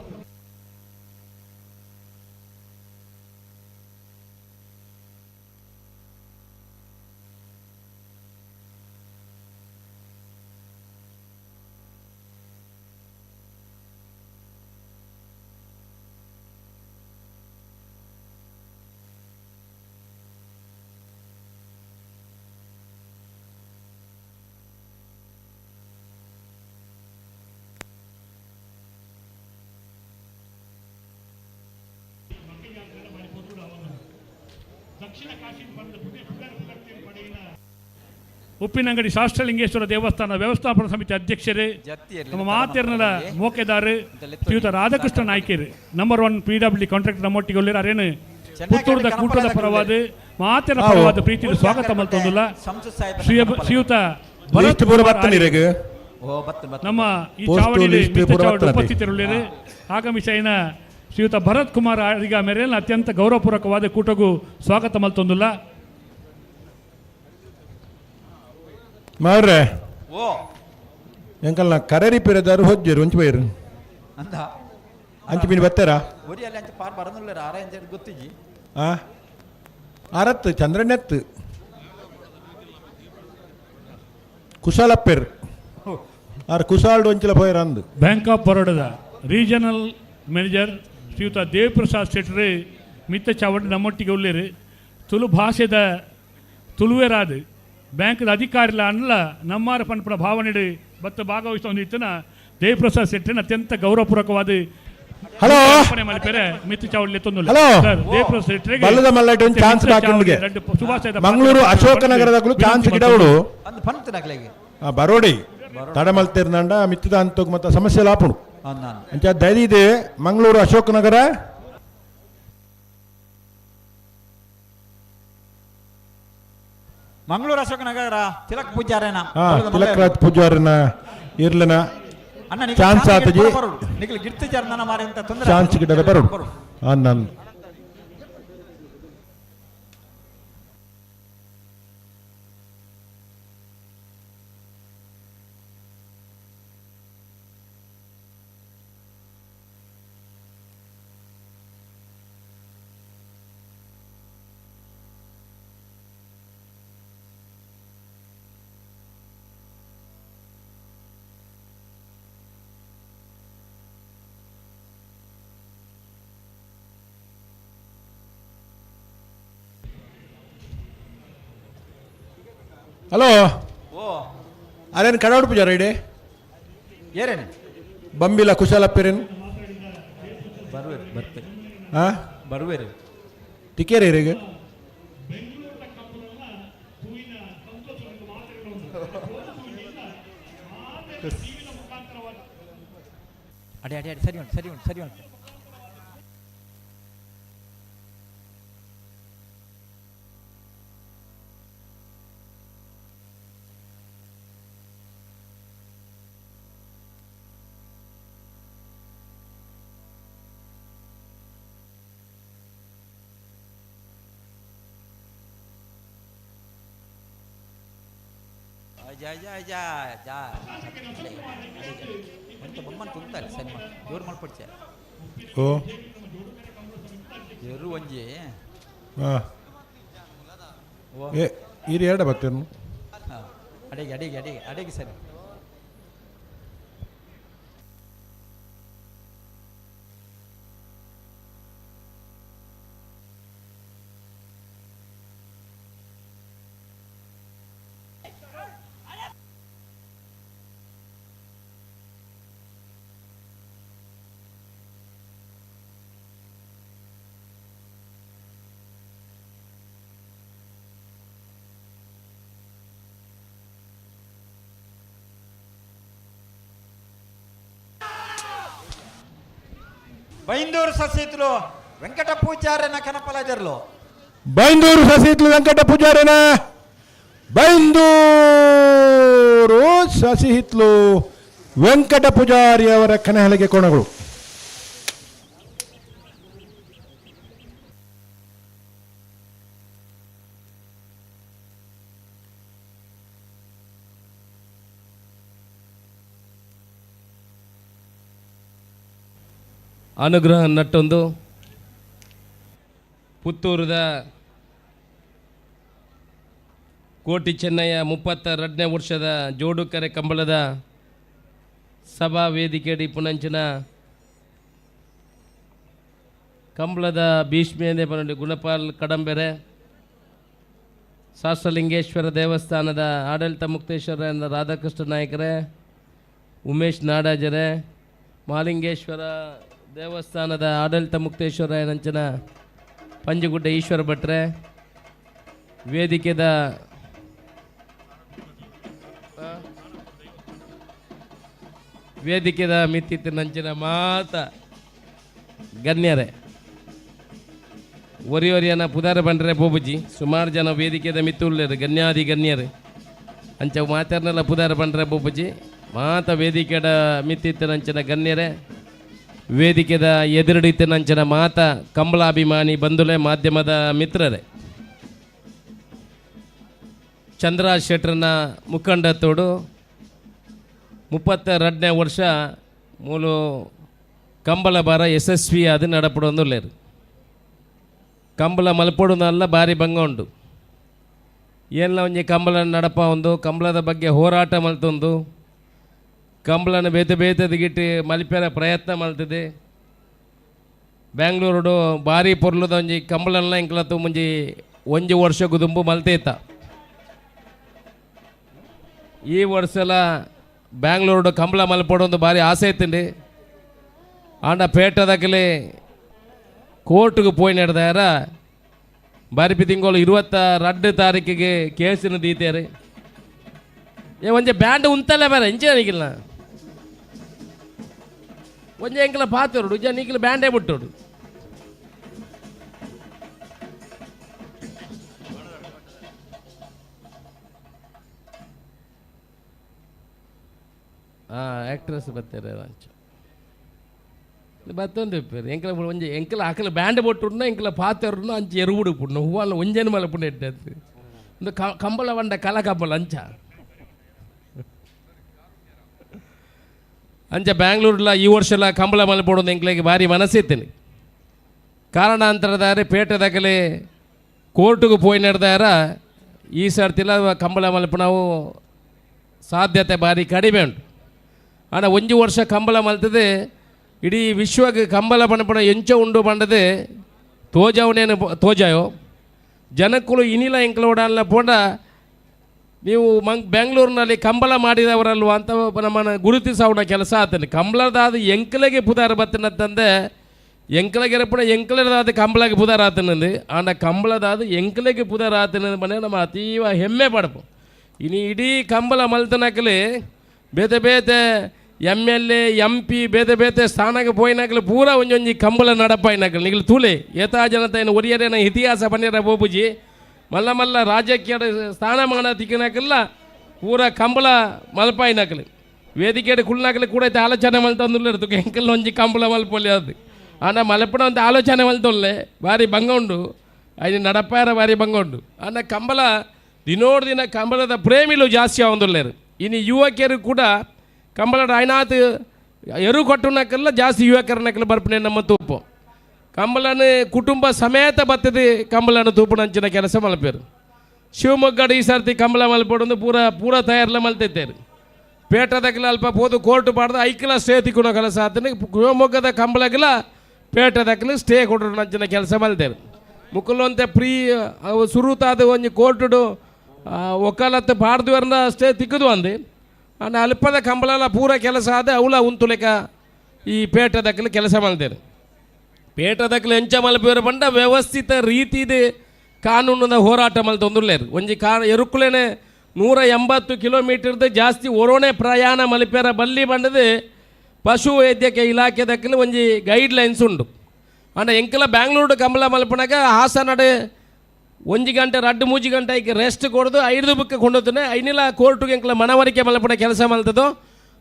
ಉಪ್ಪಿನಂಗಡಿ ಶಾಸ್ತ್ರಲಿಂಗೇಶ್ವರ ದೇವಸ್ಥಾನ ವ್ಯವಸ್ಥಾಪನಾ ಸಮಿತಿ ಅಧ್ಯಕ್ಷರೇ, ನಮ್ಮ ಮಾತೇರ್ನಲ ಮೋಕೆದಾರು ಶ್ರೀಯುತ ರಾಧಾಕೃಷ್ಣ ನಾಯ್ಕರು, number 1 PW contract ನಮ್ಮೊಟ್ಟಿಗೆ ಒಳ್ಳೆಯರು. ಅರೇನು ಪುತ್ತೂರದ ಕೂಟದ ಪರವಾದ ಮಾತಿನ ಪರವಾದ ಪ್ರೀತಿಯ ಸ್ವಾಗತ ಮಲ್ತೊಂದುಲ್ಲ ಶ್ರೀಯುತ ಭರತ್ ನಮ್ಮ ಈ ಚಾವಡಿಯಲ್ಲಿ ಉಪಸ್ಥಿತರುಳ್ಳೇರು. ಆಗಮಿಸೈನ ಶ್ರೀಯುತ ಭರತ್ ಕುಮಾರ್ ಅಡಿಗ ಮೇರೆ ಅತ್ಯಂತ ಗೌರವಪೂರ್ವಕವಾದ ಕೂಟಗೂ ಸ್ವಾಗತ ಮಲ್ತೊಂದುಲ್ಲ. ಮಾವ್ರೆ ಎಂಕಲ್ನ ಕರೆರಿ ಪಿರದಾರು ಹೊಜ್ಜರು ಒಂಚು ಬೈರು ಅಂಚು ಮೀನು ಬರ್ತಾರಾ? ಅರತ್ತು ಚಂದ್ರನೆತ್ತು ಕುಶಾಲಪ್ಪೆರ್ ಆರ್ ಕುಶಾಲ್ಡ್ ಒಂಚಿಲ ಪೋಯರ್ ಅಂದು. ಬ್ಯಾಂಕ್ ಆಫ್ ಬರೋಡದ ರೀಜನಲ್ ಮ್ಯಾನೇಜರ್ ಶ್ರೀಯುತ ದೇವಪ್ರಸಾದ್ ಶೆಟ್ಟರು ಮಿತ್ತ ಚಾವಡಿ ನಮ್ಮೊಟ್ಟಿಗೆ ಉಳ್ಳೇರು. ತುಳು ಭಾಷೆದ ತುಳುವೆರಾದ ಬ್ಯಾಂಕ್ದ ಅಧಿಕಾರಿಲ ಅನ್ಲ ನಮ್ಮಾರ ಪನ್ಪುನ ಭಾವನೆ ಬತ್ತ ಭಾಗವಹಿಸ್ತಾ ಒಂದು ಇತ್ತನ ದೇವಪ್ರಸಾದ್ ಶೆಟ್ಟರಿನ ಅತ್ಯಂತ ಗೌರವಪೂರ್ವಕವಾದ ಹಲೋ ಮಿತ್ತು ಚಾವಡಿ ಹಲೋ ಚಾನ್ಸ್ ಮಂಗಳೂರು ಅಶೋಕನಗರದಾಗಲೂ ಚಾನ್ಸ್ ಗಿಡವಡು ಬರೋಡಿ ತಡಮಲ್ತಿರ್ನಂಡ ಮಿತ್ತದ ಅಂತ ಮತ್ತೆ ಸಮಸ್ಯೆ ಲಾಪುಡು ಅಂಚ ದಯದಿದೆ ಮಂಗಳೂರು ಅಶೋಕನಗರ ಮಂಗಳೂರು ಅಶೋಕನಗರ ತಿಲಕ್ ಪೂಜಾರನ ತಿಲಕ್ ರಾಜ್ ಪೂಜಾರನ ಇರ್ಲನ ಚಾನ್ಸ್ ಆತಜಿ ನಿಖಿಲ್ ಗಿರ್ತಿ ಜರ್ನನ ಮಾರಿ ಅಂತ ತೊಂದರೆ ಚಾನ್ಸ್ ಗಿಡದ ಬರೋಡು ನಾನು ಹಲೋ ಓ ಅರೇನು ಕಡವಡು ಪೂಜಾರ ಇಡೆ ಏರೇನು ಬಂಬಿಲ ಕುಶಾಲಪ್ಪೇರೇನು ಬರುವೇರು ಬರ್ತೆ ಹಾಂ ಬರುವೇರು ತಿಕ್ಕೇರಿ ಇರಿಗೆ ಅಡೆ ಅಡೆ ಅಡೆ ಸರಿ ಉಂಟು ಸರಿ ಉಂಟು ಸರಿ ಉಂಟು. ಜಾ ಜಾ ಜಾ ಜಾ ಎಂತ ಬೊಮ್ಮನ್ ತುಂತಾರೆ ಸರಿ ಜೋರು ಮಲ್ಪಡ್ಚೆ ಓ ಎರು ಒಂಜಿ ಹಾಂ ಏ ಇರು ಎರಡ ಬರ್ತೇನು ಹಾಂ ಅಡಿಗೆ ಅಡಿಗೆ ಅಡಿಗೆ ಅಡಿಗೆ ಸರಿ. ಬೈಂದೂರು ಸಸೀತ್ಲು ವೆಂಕಟ ಪೂಜಾರನ ಕನಪಲಜರ್ಲು ಬೈಂದೂರು ಸಸೀತ್ಲು ವೆಂಕಟ ಪೂಜಾರನ ಬೈಂದೂರು ಸಸಿಹಿತ್ಲು ವೆಂಕಟ ಪೂಜಾರಿ ಅವರ ಕಣಹಲಿಗೆ ಕೋಣಗಳು. ಅನುಗ್ರಹ ನಟ್ಟೊಂದು ಪುತ್ತೂರದ ಕೋಟಿ ಚೆನ್ನಯ್ಯ 32ನೇ ವರ್ಷದ ಜೋಡುಕರೆ ಕಂಬಳದ ಸಭಾ ವೇದಿಕೆಯಡಿ ಪುನಂಚಿನ ಕಂಬಳದ ಭೀಷ್ಮೇಂದೆ ಪನಂಡಿ ಗುಣಪಾಲ್ ಕಡಂಬೆರೆ ಶಾಸ್ತ್ರಲಿಂಗೇಶ್ವರ ದೇವಸ್ಥಾನದ ಆಡಳಿತ ಮುಕ್ತೇಶ್ವರ ರಾಧಾಕೃಷ್ಣ ನಾಯಕರೇ, ಉಮೇಶ್ ನಾಡಾಜರೇ, ಮಾಲಿಂಗೇಶ್ವರ ದೇವಸ್ಥಾನದ ಆಡಳಿತ ಮುಕ್ತೇಶ್ವರ ನಂಚಿನ ಪಂಜುಗುಡ್ಡ ಈಶ್ವರ ಭಟ್ರೆ, ವೇದಿಕೆದ ವೇದಿಕೆದ ಮಿತ್ತಿತ್ತು ನಂಚಿನ ಮಾತ ಗಣ್ಯರೇ, ಒರಿಯೊರಿಯನ ಪುದಾರ ಬಂಡ್ರೆ ಬೋಬುಜಿ ಸುಮಾರು ಜನ ವೇದಿಕೆದ ಮಿತ್ತುಳ್ಳರು ಗಣ್ಯಾದಿ ಗಣ್ಯರು ಅಂಚ ಮಾತಾರ್ನೆಲ್ಲ ಪುದಾರ ಬಂಡ್ರೆ ಬೋಬುಜಿ ಮಾತ ವೇದಿಕೆದ ಮಿತ್ತಿತ್ತು ನಂಚಿನ ಗಣ್ಯರೇ, ವೇದಿಕೆದ ಎದುರುಡಿತ್ತು ನಂಚಿನ ಮಾತ ಕಂಬಳಾಭಿಮಾನಿ ಬಂಧುಲೆ ಮಾಧ್ಯಮದ ಮಿತ್ರರೇ, ಚಂದ್ರರಾಜ್ ಶೆಟ್ಟರನ್ನ ಮುಖಂಡತ್ತೋಡು 32ನೇ ವರ್ಷ ಮೂಲು ಕಂಬಳ ಬಾರ ಯಶಸ್ವಿಯಾದ ನಡಪಡೊಂದುಲ್ಲೇರು. ಕಂಬಳ ಮಲ್ಪೊಡುನಲ್ಲ ಭಾರಿ ಭಂಗ ಉಂಡು. ಏನ್ಲ ಒಂಜಿ ಕಂಬಳ ನಡಪ ಒಂದು ಕಂಬಳದ ಬಗ್ಗೆ ಹೋರಾಟ ಮಲ್ತೊಂದು ಕಂಬಳನ ಬೇತೆ ಬೇತೆದಿಗಿಟ್ಟು ಮಲ್ಪೆರ ಪ್ರಯತ್ನ ಮಲ್ತದೆ. ಬ್ಯಾಂಗ್ಳೂರುಡು ಭಾರಿ ಪೊರ್ಲುದ ಒಂಜಿ ಕಂಬಳನ್ನ ಇಂಕ್ಲತ್ತು ಮುಂಜಿ ಒಂಜಿ ವರ್ಷ ಗುದುಂಬು ಮಲ್ತೇತ. ಈ ವರ್ಷಲ ಬ್ಯಾಂಗ್ಳೂರುಡು ಕಂಬಳ ಮಲ್ಪೊಡೊಂದು ಭಾರಿ ಆಸೆ ಇತ್ತಂడి. ಆಂಡ ಪೇಟದಕಲೆ ಕೋರ್ಟ್ಗೆ ಪೋಯಿ ನಡೆದಾರ ಬಾರಿಪಿ ತಿಂಗಳು 22 ತಾರೀಕಿಗೆ ಕೇಸಿನ ದೀತಾರೆ. ಏ ಒಂಜೆ ಬ್ಯಾಂಡ್ ಉಂತಲ್ಲ ಬೇರೆ ಇಂಚೆ ನಿಗಿಲ್ಲ ಒಂಜೆ ಎಂಕಲ ಪಾತರುಡು ಜ ನೀಕಿಲ ಬ್ಯಾಂಡೇ ಬಿಟ್ಟೋಡು. ಹಾಂ ಆ್ಯಕ್ಟ್ರೆಸ್ ಬರ್ತಾರೆ ಅಂಚ ಬತ್ತೊಂದು ಇಪ್ಪೇರು ಎಂಕಲ ಒಂಜಿ ಎಂಕಲ ಅಕಲ ಬ್ಯಾಂಡ್ ಬೊಟ್ಟುಡ್ನ ಎಂಕಲ ಪಾತೆರುನ ಅಂಚ ಎರುವುಡು ಪುಡ್ನ ಹೂವಲ್ಲ ಒಂಜೇನು ಮಲಪುಂಡು ಎಡ್ಡೆ ಇಂದು ಕಂಬಳ వంಡ ಕಲ ಕಂಬಳ ಅಂಚ ಅಂಚ ಬ್ಯಾಂಗ್ಳೂರ್ಲ ಈ ವರ್ಷಲ ಕಂಬಳ ಮಲ್ಪೊಡೊಂದು ಎಂಕ್ಲೆಗ್ ಭಾರಿ ಮನಸ್ಸಿತ್ತೇನೆ. ಕಾರಣಾಂತರದಾರೆ ಪೇಟೆದಕಲೆ ಕೋರ್ಟ್ಗೆ ಪೋಯಿ ನಡೆದಾರ ಈ ಸರ್ತಿಲ ಕಂಬಳ ಮಲ್ಪುನವು ಸಾಧ್ಯತೆ ಭಾರಿ ಕಡಿಮೆ ಉಂಟು. ಆಂಡ ಒಂಜಿ ವರ್ಷ ಕಂಬಳ ಮಲ್ತದೆ ಇಡೀ ವಿಶ್ವಕ್ಕೆ ಕಂಬಳ ಪಣಪಣ ಎಂಚ ಉಂಡು ಪಂಡದೆ ತೋಜಾವನೇನು ತೋಜಾಯೋ ಜನಕ್ಕಳು ಇನಿಲ ಎಂಕ್ಲೋಡಲ್ಲ ಪೋಂಡ ನೀವು ಬೆಂಗಳೂರಿನಲ್ಲಿ ಕಂಬಳ ಮಾಡಿದವರಲ್ವ ಅಂತ ನಮ್ಮನ್ನು ಗುರುತಿಸವನ ಕೆಲಸ ಆತನೆ. ಕಂಬಳದಾದ ಎಂಕ್ಲೆಗೆ ಪುದಾರ ಬತ್ತಿನಂತಂದೆ ಎಂಕ್ಲೆಗೆ ಎಂಕ್ಲೆದಾದ ಕಂಬಳಗೆ ಪುದಾರ ಆತನಂದು ಆಂಡ ಕಂಬಳದಾದ ಎಂಕ್ಲೆಗೆ ಪುದಾರ ಆತನ ಮನೆ ನಮ್ಮ ಅತೀವ ಹೆಮ್ಮೆ ಪಡಪು. ಇನ್ನು ಇಡೀ ಕಂಬಳ ಮಲ್ತನಕಲಿ ಬೇತೆ ಬೇತೆ M L A M P ಬೇತೆ ಬೇತೆ ಸ್ಥಾನಕ್ಕೆ ಪೋಯಿನಾಕಲು ಪೂರ ಒಂಜೊಂಜಿ ಕಂಬಳ ನಡಪಾಯಿನಾಕಲು ನಿಗಲು ತೂಲೆ ಏತಾ ಜನತೆ ಒರಿಯರೇನ ಇತಿಹಾಸ ಪನ್ನಿರ ಬೋಬುಜಿ ಮಲ್ಲ ಮಲ್ಲ ರಾಜಕೀಯ ಸ್ಥಾನಮಾನ ತಿಕ್ಕಿನಾಕಲ್ಲ ಪೂರ ಕಂಬಳ ಮಲ್ಪಾಯಿನಾಕಲು ವೇದಿಕೆ ಕುಳ್ನಾಕಲು ಕೂಡ ಆಲೋಚನೆ ಮಲ್ತಂದುಲ್ಲ ಎಂಕಲ್ ಒಂಜಿ ಕಂಬಳ ಮಲ್ಪೊಲಿ ಅದು ಆಂಡ ಮಲ್ಪಣ ಅಂತ ಆಲೋಚನೆ ಮಲ್ತೊಲ್ಲೆ ಭಾರಿ ಭಂಗ ಉಂಡು ಐದು ನಡಪಾರ ಭಾರಿ ಭಂಗ ಉಂಡು. ಆಂಡ ಕಂಬಳ ದಿನೋಡು ದಿನ ಕಂಬಳದ ಪ್ರೇಮಿಲು ಜಾಸ್ತಿ ಆವೊಂದುಲ್ಲೇರು. ಇನ್ನು ಯುವಕರು ಕೂಡ ಕಂಬಳ ಐನಾತ್ ಎರು ಕೊಟ್ಟುನಕ್ಕೆಲ್ಲ ಜಾಸ್ತಿ ಯುವಕರನಕ್ಕೆಲ್ಲ ಬರ್ಪಣೆ ನಮ್ಮ ತೂಪು ಕಂಬಳನ ಕುಟುಂಬ ಸಮೇತ ಬರ್ತದೆ ಕಂಬಳನ ತೂಪುನಂಚಿನ ಕೆಲಸ ಮಲ್ಪೇರು. ಶಿವಮೊಗ್ಗಡ ಈ ಸರ್ತಿ ಕಂಬಳ ಮಲ್ಪೊಡೊಂದು ಪೂರ ಪೂರ ತಯಾರಲ್ಲ ಮಲ್ತಿದ್ದೇರು. ಪೇಟದಕ್ಕೆಲ್ಲ ಅಲ್ಪ ಪೋದು ಕೋರ್ಟ್ ಪಾಡ್ದು ಐಕ್ಲ ಸ್ಟೇ ತಿಕ್ಕುನ ಕೆಲಸ ಆತನ ಶಿವಮೊಗ್ಗದ ಕಂಬಳಗೆಲ್ಲ ಪೇಟದಕ್ಕೆಲ್ಲ ಸ್ಟೇ ಕೊಡೋಣಂಚಿನ ಕೆಲಸ ಮಲ್ತೇರು. ಮುಕ್ಕುಲಂತೆ ಪ್ರೀ ಅವು ಸುರುತಾದ ಒಂಜಿ ಕೋರ್ಟುಡು ಒಕ್ಕಾಲತ್ತು ಪಾಡ್ದುವರ್ನ ಸ್ಟೇ ತಿಕ್ಕದು ಅಂದು ಅಂಡ್ ಅಲ್ಪದ ಕಂಬಳಲ ಪೂರ ಕೆಲಸ ಆದ ಅವಳ ಉಂತುಲೆಕ ಈ ಪೇಟದಕ್ಕಲು ಕೆಲಸ ಮಾಡ್ತೇನೆ. ಪೇಟದಕ್ಕಲು ಎಂಚ ಮಲ್ಪೇರು ಪಂಡ ವ್ಯವಸ್ಥಿತ ರೀತಿದೆ ಕಾನೂನಿನ ಹೋರಾಟ ಮಲ್ತೊಂದುಲ್ಲೇರು. ಒಂಜಿ ಕಾ ಎರುಕುಲೇನೆ 180 ಕಿಲೋಮೀಟರ್ದು ಜಾಸ್ತಿ ಒರೋಣೆ ಪ್ರಯಾಣ ಮಲ್ಪೇರ ಬಲ್ಲಿ ಬಂಡದು ಪಶು ವೈದ್ಯಕೀಯ ಇಲಾಖೆದಕ್ಕಲು ಒಂಜಿ ಗೈಡ್ಲೈನ್ಸ್ ಉಂಡು. ಅಂಡ ಎಂಕಲ ಬ್ಯಾಂಗ್ಳೂರು ಕಂಬಳ ಮಲ್ಪನಾಗ ಹಾಸನಡೆ ಒಂಜಿ ಗಂಟೆ ರಡ್ಡು ಮೂಜಿ ಗಂಟೆ ಐಕೆ ರೆಸ್ಟ್ ಕೊಡೋದು ಐದು ಬುಕ್ ಕೊಂಡೋತಾನೆ ಐನಿಲ ಕೋರ್ಟ್ಗೆ ಎಂಕಲ ಮನವರಿಕೆ ಮಲ್ಪಣ ಕೆಲಸ ಮಲ್ತದೋ.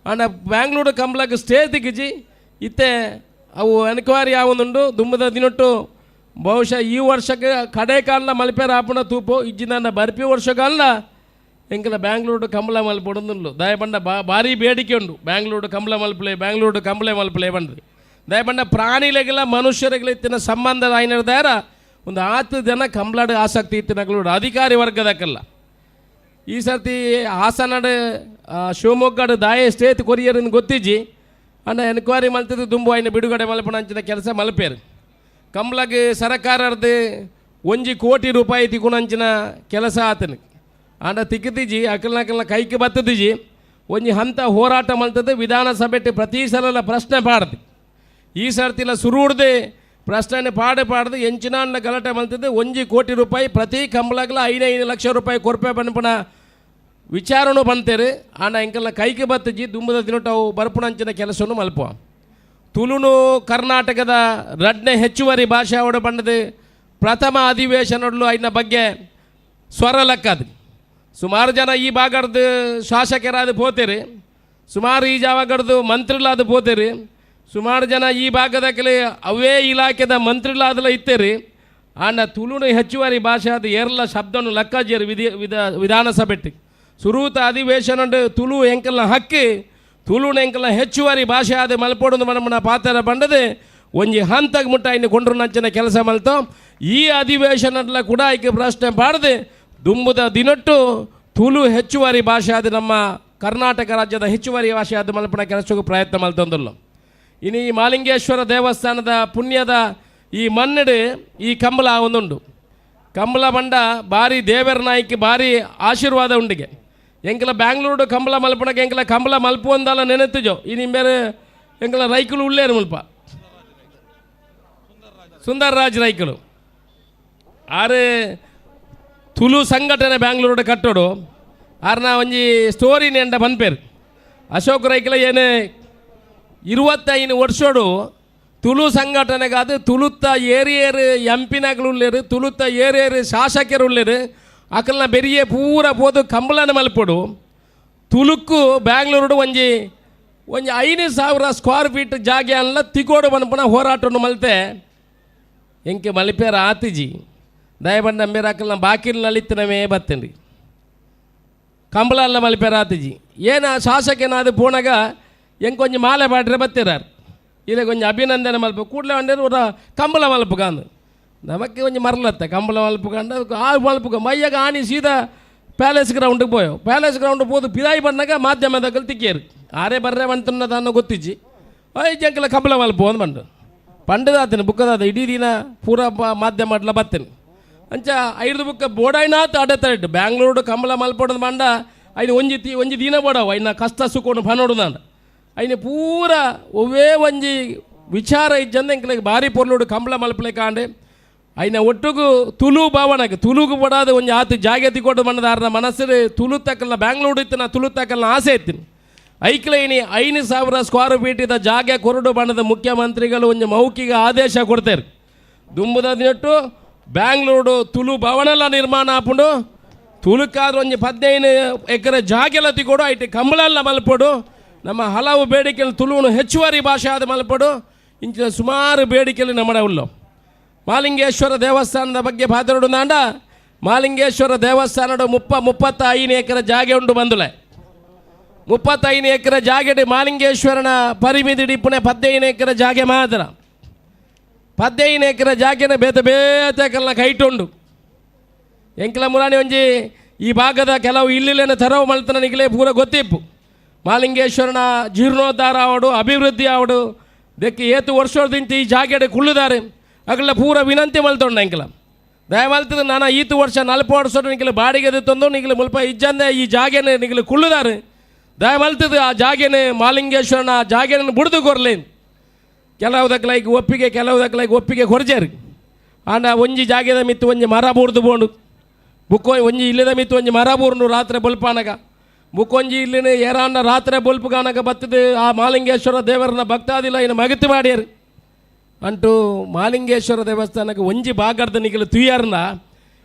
ಅಂಡ ಬ್ಯಾಂಗ್ಳೂರು ಕಂಬಳಕ್ಕೆ ಸ್ಟೇ ತಿಕ್ಕಿಜಿ ಇತ್ತೆ ಅವು ಎನ್ಕ್ವೈರಿ ಯಾವೊಂದುಂಡು ದುಂಬದ ದಿನೊಟ್ಟು ಬಹುಶಃ ಈ ವರ್ಷಕ್ಕೆ ಕಡೆ ಕಾಲ ಮಲ್ಪೇರ ಆಪುಣ ತೂಪು ಇಜ್ಜಿನ ಬರ್ಪಿ ವರ್ಷಕ್ಕಲ್ಲ ಎಂಕಲ ಬ್ಯಾಂಗ್ಳೂರು ಕಂಬಳ ಮಲ್ಪೊಡೊಂದುಂಡು. ದಯಬಂಡ ಭಾರಿ ಬೇಡಿಕೆ ಉಂಡು ಬ್ಯಾಂಗ್ಳೂರು ಕಂಬಳ ಮಲ್ಪಲೆ ಬ್ಯಾಂಗ್ಳೂರು ಕಂಬಳೆ ಮಲ್ಪಲೆ ಬಂಡ್ರಿ. ದಯಪಂಡ ಪ್ರಾಣಿಲೆಗೆಲ್ಲ ಮನುಷ್ಯರಿಗೆಲ್ಲ ಇತ್ತಿನ ಸಂಬಂಧದ ಐನರ್ದಾರ ಒಂದು ಆತು ಜನ ಕಂಬಳಾಡು ಆಸಕ್ತಿ ಇತ್ತಿನಗಳು ಅಧಿಕಾರಿ ವರ್ಗದಕ್ಕೆಲ್ಲ. ಈ ಸರ್ತಿ ಹಾಸನಡು ಶಿವಮೊಗ್ಗಡು ದಾಯ ಸ್ಟೇಟ್ ಕೊರಿಯರ್ ಗೊತ್ತಿಜ್ಜಿ ಅಂಡ ಎನ್ಕ್ವೈರಿ ಮಲ್ತದ್ದು ದುಂಬು ಐನ ಬಿಡುಗಡೆ ಮಲ್ಪಣ ಅಂಚಿನ ಕೆಲಸ ಮಲ್ಪೇರು. ಕಂಬಳಗೆ ಸರಕಾರದ 1 ಕೋಟಿ ರೂಪಾಯಿ ತಿಕ್ಕುನಂಚಿನ ಕೆಲಸ ಆತನ ಅಂಡ ತಿಕ್ಕದಿಜ್ಜಿ ಅಕಲ್ನಕಲ್ನ ಕೈಗೆ ಬತ್ತದಿಜ್ಜಿ. ಒಂಜಿ ಹಂತ ಹೋರಾಟ ಮಲ್ತದ್ದು ವಿಧಾನಸಭೆ ಪ್ರತಿ ಸಲ ಪ್ರಶ್ನೆ ಪಾಡ್ದು. ಈ ಸರ್ತಿಲ ಸುರುಡ್ದೆ ಪ್ರಶ್ನೆ ಪಾಡು ಪಾಡ್ದು ಎಂಚಿನಾಂಡ ಗಲಾಟೆ ಮಲ್ತದ್ದು 1 ಕೋಟಿ ರೂಪಾಯಿ ಪ್ರತಿ ಕಂಬಳಗ್ಲ 5-5 ಲಕ್ಷ ರೂಪಾಯಿ ಕೊರ್ಪೆ ಪನ್ಪುನ ವಿಚಾರಣೆ ಬಂತೇರು. ಆಂಡ ಎಂಕಲ್ನ ಕೈಗೆ ಬತ್ತಜಿ ದುಂಬದ ದಿನಟವು ಬರ್ಪುಣಂಚಿನ ಕೆಲಸವನ್ನು ಮಲ್ಪ. ತುಳುನು ಕರ್ನಾಟಕದ ರಡ್ನೆ ಹೆಚ್ಚುವರಿ ಭಾಷೆ ಅವಡು ಬಂದದು ಪ್ರಥಮ ಅಧಿವೇಶನಗಳು ಐನ ಬಗ್ಗೆ ಸ್ವರ ಲಕ್ಕದು. ಸುಮಾರು ಜನ ಈ ಭಾಗದ ಶಾಸಕರಾದ ಪೋತೇರಿ, ಸುಮಾರು ಈ ಜಾಗದ ಮಂತ್ರಿಗಳಾದ ಪೋತೇರಿ, ಸುಮಾರು ಜನ ಈ ಭಾಗದ ಕೆಲ ಅವೇ ಇಲಾಖೆದ ಮಂತ್ರಿಗಳಾದಲ ಇತ್ತೇರಿ. ಆಂಡ ತುಳುನು ಹೆಚ್ಚುವರಿ ಭಾಷೆ ಅದು ಏರ್ಲ ಶಬ್ದನು ಲಕ್ಕಾಜೇರು ವಿಧಾನಸಭೆ ಸುರೂತ ಅಧಿವೇಶನ ತುಳು ಎಂಕಲ್ನ ಹಕ್ಕಿ ತುಳುನ ಎಂಕಲ್ನ ಹೆಚ್ಚುವರಿ ಭಾಷೆ ಆದ ಮಲ್ಪೋಡು ಮನಮನ ಪಾತ್ರ ಬಂಡದೆ ಒಂಜಿ ಹಂತಕ್ಕೆ ಮುಟ್ಟ ಇನ್ನು ಕೊಂಡ್ರು ನಂಚಿನ ಕೆಲಸ ಮಲ್ತೋ. ಈ ಅಧಿವೇಶನಲ್ಲ ಕೂಡ ಐಕೆ ಪ್ರಶ್ನೆ ಪಾಡದೆ ದುಂಬುದ ದಿನಟ್ಟು ತುಳು ಹೆಚ್ಚುವರಿ ಭಾಷೆ ಆದ ನಮ್ಮ ಕರ್ನಾಟಕ ರಾಜ್ಯದ ಹೆಚ್ಚುವರಿ ಭಾಷೆ ಆದ ಮಲ್ಪನ ಕೆಲಸಕ್ಕೂ ಪ್ರಯತ್ನ ಮಲ್ತೊಂದುಲ್ಲ. ಇನ್ನು ಈ ಮಾಲಿಂಗೇಶ್ವರ ದೇವಸ್ಥಾನದ ಪುಣ್ಯದ ಈ ಮನ್ನಡು ಈ ಕಂಬಳ ಒಂದುಂಡು. ಕಂಬಳ ಬಂಡ ಭಾರಿ ದೇವರ ನಾಯ್ಕ ಭಾರಿ ಆಶೀರ್ವಾದ ಉಂಡಿಗೆ. ಎಂಕಲ ಬ್ಯಾಂಗ್ಳೂರು ಕಂಬಳ ಮಲ್ಪಣಕ್ಕೆ ಎಂಕಲ ಕಂಬಳ ಮಲ್ಪು ಅಂದಲ್ಲ ನೆನೆತ್ತಿಜೋ. ಈ ನಿಮ್ಮ ಬೇರೆ ಎಂಕಲ ರೈಕುಲು ಉಳ್ಳೇರು ಮುಲ್ಪ ಸುಂದರ್ ರಾಜ್ ರೈಕುಲು ಆರು ತುಳು ಸಂಘಟನೆ ಬ್ಯಾಂಗ್ಳೂರು ಕಟ್ಟೋಡು. ಆರ್ನ ಒಂಜಿ ಸ್ಟೋರಿ ನೆಂಡ ಬನ್ಪೇರು ಅಶೋಕ್ ರೈಕುಲ ಏನು 25 ವರ್ಷೋಡು ತುಳು ಸಂಘಟನೆಗಾದ ತುಳುತ್ತ ಏರಿಯೇರು ಎಂಪಿನಾಗಲು ಉಳ್ಳೇರು, ತುಳುತ್ತ ಏರಿಯೇರು ಶಾಸಕರು ಉಳ್ಳೇರು. ಅಕಲ್ನ ಬೆರಿಯೇ ಪೂರ ಪೋದು ಕಂಬಳನ ಮಲ್ಪಡು. ತುಳುಕ್ಕು ಬ್ಯಾಂಗ್ಳೂರು ಒಂಜಿ ಒಂಜಿ 5,000 ಸ್ಕ್ವೇರ್ ಫೀಟ್ ಜಾಗೆ ಅಲ್ಲ ತಿಕೋಡು ಮನ್ಪನ ಹೋರಾಟವನ್ನು ಮಲ್ತೆ ಎಂಕೆ ಮಲ್ಪೇರ ಆತಿಜಿ. ದಯಬಂಡ ನಂಬೇರ ಅಕಲ್ನ ಬಾಕಿಲ್ ನಲಿತ್ತನವೇ ಬತ್ತೇನ್ರಿ ಕಂಬಳ ಅಲ್ಲ ಮಲ್ಪೇರ ಆತಿಜಿ. ಏನ ಶಾಸಕನಾದ ಪೋಣಗ ಎಂಕೊಂಜಿ ಮಾಲೆ ಪಾಡ್ರೆ ಬತ್ತಿರಾರು ಇಲ್ಲ ಕೊಂಚ ಅಭಿನಂದನೆ ಮಲ್ಪ ಕೂಡಲೇ ಅಂಡೇರು ஒரு ಕಂಬಳ ಮಲ್ಪುಗಾಂದು ನಮಕ್ಕೆ ಒಂಜಿ ಮರಲತ್ತೆ ಕಂಬಳ ಮಲ್ಪುಗಂಡ ಆ ಮಲ್ಪುಗ ಮೈಯಾಗ ಆನಿ ಸೀದಾ ಪ್ಯಾಲೇಸ್ ಗ್ರೌಂಡಿಗೆ ಪೋಯೋ. ಪ್ಯಾಲೇಸ್ ಗ್ರೌಂಡ್ ಪೋದು ಪಿದಾಯಿ ಬಂದಾಗ ಮಾಧ್ಯಮದಾಗ ತಿಕ್ಕೇರು ಆರೇ ಬರ್ರೆ ಬಂತನ್ನದನ್ನು ಗೊತ್ತಿಜ್ಜಿ I ಜಂಕಲ ಕಂಬಳ ಮಲ್ಪು ಅಂದ್ ಬಂಡು ಪಂಡದಾತೇನೆ ಬುಕ್ಕದಾದ ಇಡೀ ದಿನ ಪೂರ ಮಾಧ್ಯಮ ಅಡ್ಲ ಬತ್ತೇನೆ ಅಂಚ ಐದು ಬುಕ್ಕ ಬೋಡೈನಾತ್ ಅಡತ ಬ್ಯಾಂಗ್ಳೂರು ಕಂಬಳ ಮಲ್ಪೊಡದು ಬಂಡ ಐದು ಒಂಜಿ ಒಂಜಿ ದಿನ ಬೋಡವು ಐನ ಕಷ್ಟ ಸುಖವನ್ನು ಪನೋಡು ನಾನು ಐನ ಪೂರ ಒವ್ವೇ ಒಂಜಿ ವಿಚಾರ ಇಜ್ಜಂದ ಎಂಕ್ಲೆಗ್ ಭಾರಿ ಪೊರ್ಲುಡು ಕಂಬಳ ಮಲ್ಪಲೆ ಕಾಂಡೆ ಐನ ಒಟ್ಟುಗು ತುಳು ಭಾವನಕ್ಕೆ ತುಳುಗು ಬಡಾದ ಒಂಜಿ ಆತು ಜಾಗೆ ತಿಕೊಟ್ಟು ಬಂದದಾರನ ಮನಸ್ಸು ತುಳು ತಕ್ಕಲ್ನ ಬ್ಯಾಂಗ್ಳೂರು ಇತ್ತಿನ ತುಳು ತಕ್ಕಲ್ನ ಆಸೆ ಇತ್ತಿನ ಐಕ್ಲೈನಿ 5,000 ಸ್ಕ್ವೇರ್ ಫೀಟಿದ ಜಾಗೆ ಕೊರಡು ಬಣ್ಣದ ಮುಖ್ಯಮಂತ್ರಿಗಳು ಒಂಜಿ ಮೌಖಿಕ ಆದೇಶ ಕೊಡ್ತಾರೆ. ದುಂಬುದ ದಿನಟ್ಟು ಬ್ಯಾಂಗ್ಳೂರು ತುಳು ಭವನಲ ನಿರ್ಮಾಣ ಆಪುಂಡು. ತುಳುಕಾದ್ರೆ ಒಂಜಿ 15 ಎಕರೆ ಜಾಗೆಲ್ಲ ತಿಕೊಡು ಐಟ್ ಕಂಬಳಲ್ಲ ಮಲ್ಪೊಡು. ನಮ್ಮ ಹಲವು ಬೇಡಿಕೆಗಳು ತುಳುವನ್ನು ಹೆಚ್ಚುವರಿ ಭಾಷೆ ಆದ ಮಲ್ಪೊಡು. ಇಂಚಿನ ಸುಮಾರು ಬೇಡಿಕೆಗಳು ನಮ್ಮ ಉಳ್ಳು. ಮಾಲಿಂಗೇಶ್ವರ ದೇವಸ್ಥಾನದ ಬಗ್ಗೆ ಪಾತ್ರಡು ನಾಂಡ ಮಾಲಿಂಗೇಶ್ವರ ದೇವಸ್ಥಾನದ 35 ಎಕರೆ ಜಾಗೆ ಉಂಟು ಬಂದುಲೆ. 35 ಎಕರೆ ಜಾಗೆಡು ಮಾಲಿಂಗೇಶ್ವರನ ಪರಿಮಿತಿ ಡಿಪ್ಪುನೆ 15 ಎಕರೆ ಜಾಗೆ ಮಾತ್ರ. 15 ಎಕರೆ ಜಾಗೆನ ಬೇತೆ ಬೇತೆ ಕಲ್ನ ಕೈಟುಂಡು. ಎಂಕಲ ಮುರಾಣಿ ಒಂಜಿ ಈ ಭಾಗದ ಕೆಲವು ಇಲ್ಲಿಲೇನ ತೆರವು ಮಲ್ತನ ನಿಗಲೇ ಪೂರ ಗೊತ್ತಿಪ್ಪು. ಮಾಲಿಂಗೇಶ್ವರನ ಜೀರ್ಣೋದ್ಧಾರ ಆವಡು ಅಭಿವೃದ್ಧಿ ಆವಡು ದೆಕ್ಕೆ ಏತು ವರ್ಷದಿಂತ ಈ ಜಾಗೆಡೆ ಕುಳ್ಳುದಾರೆ ಅಗಲ ಪೂರ ವಿನಂತಿ ಮಲ್ತೊಂಡ ಎಂಕಲ ದಯಮಲ್ತದ ನಾನು ಈತು ವರ್ಷ 40 ವರ್ಷ ನಿಗಲ ಬಾಡಿಗೆ ತಂದು ನಿಗಲ ಮುಲ್ಪ ಇಜ್ಜಂದೆ ಈ ಜಾಗೆನೆ ನಿಗಲ ಕುಳ್ಳುದಾರೆ ದಯಮಲ್ತದ ಆ ಜಾಗೆನೆ ಮಾಲಿಂಗೇಶ್ವರನ ಜಾಗೆನ ಬುಡ್ದು ಕೊರ್ಲೆ. ಕೆಲವುದಕ್ಕಲೈಕ್ ಒಪ್ಪಿಗೆ ಕೆಲವುದಕ್ಕಲೈಕ್ ಒಪ್ಪಿಗೆ ಕೊರ್ಜೇರು. ಆಂಡ ಒಂಜಿ ಜಾಗೆದ ಮಿತ್ತು ಒಂಜಿ ಮರ ಬೂರ್ದು ಬೋಂಡು ಬುಕ್ಕೊ ಒಂಜಿ ಇಲ್ಲದ ಮಿತ್ತು ಒಂಜಿ ಮರ ಬೂರ್ನು ರಾತ್ರಿ ಬೊಲ್ಪಾನಗ ಬುಕ್ಕೊಂಜಿ ಇಲ್ಲಿನ ಏರಾಂಡ ರಾತ್ರಿ ಬೊಲ್ಪುಗಾನಗ ಬತ್ತದು ಆ ಮಾಲಿಂಗೇಶ್ವರ ದೇವರನ್ನ ಭಕ್ತಾದಿಲ್ಲ ಇನ್ನು ಮಗತಿ ಮಾಡ್ಯಾರು ಅಂಟು ಮಾಲಿಂಗೇಶ್ವರ ದೇವಸ್ಥಾನಕ್ಕೆ ಒಂಜಿ ಭಾಗದ ನಿಗಲು ತುಯ್ಯಾರನ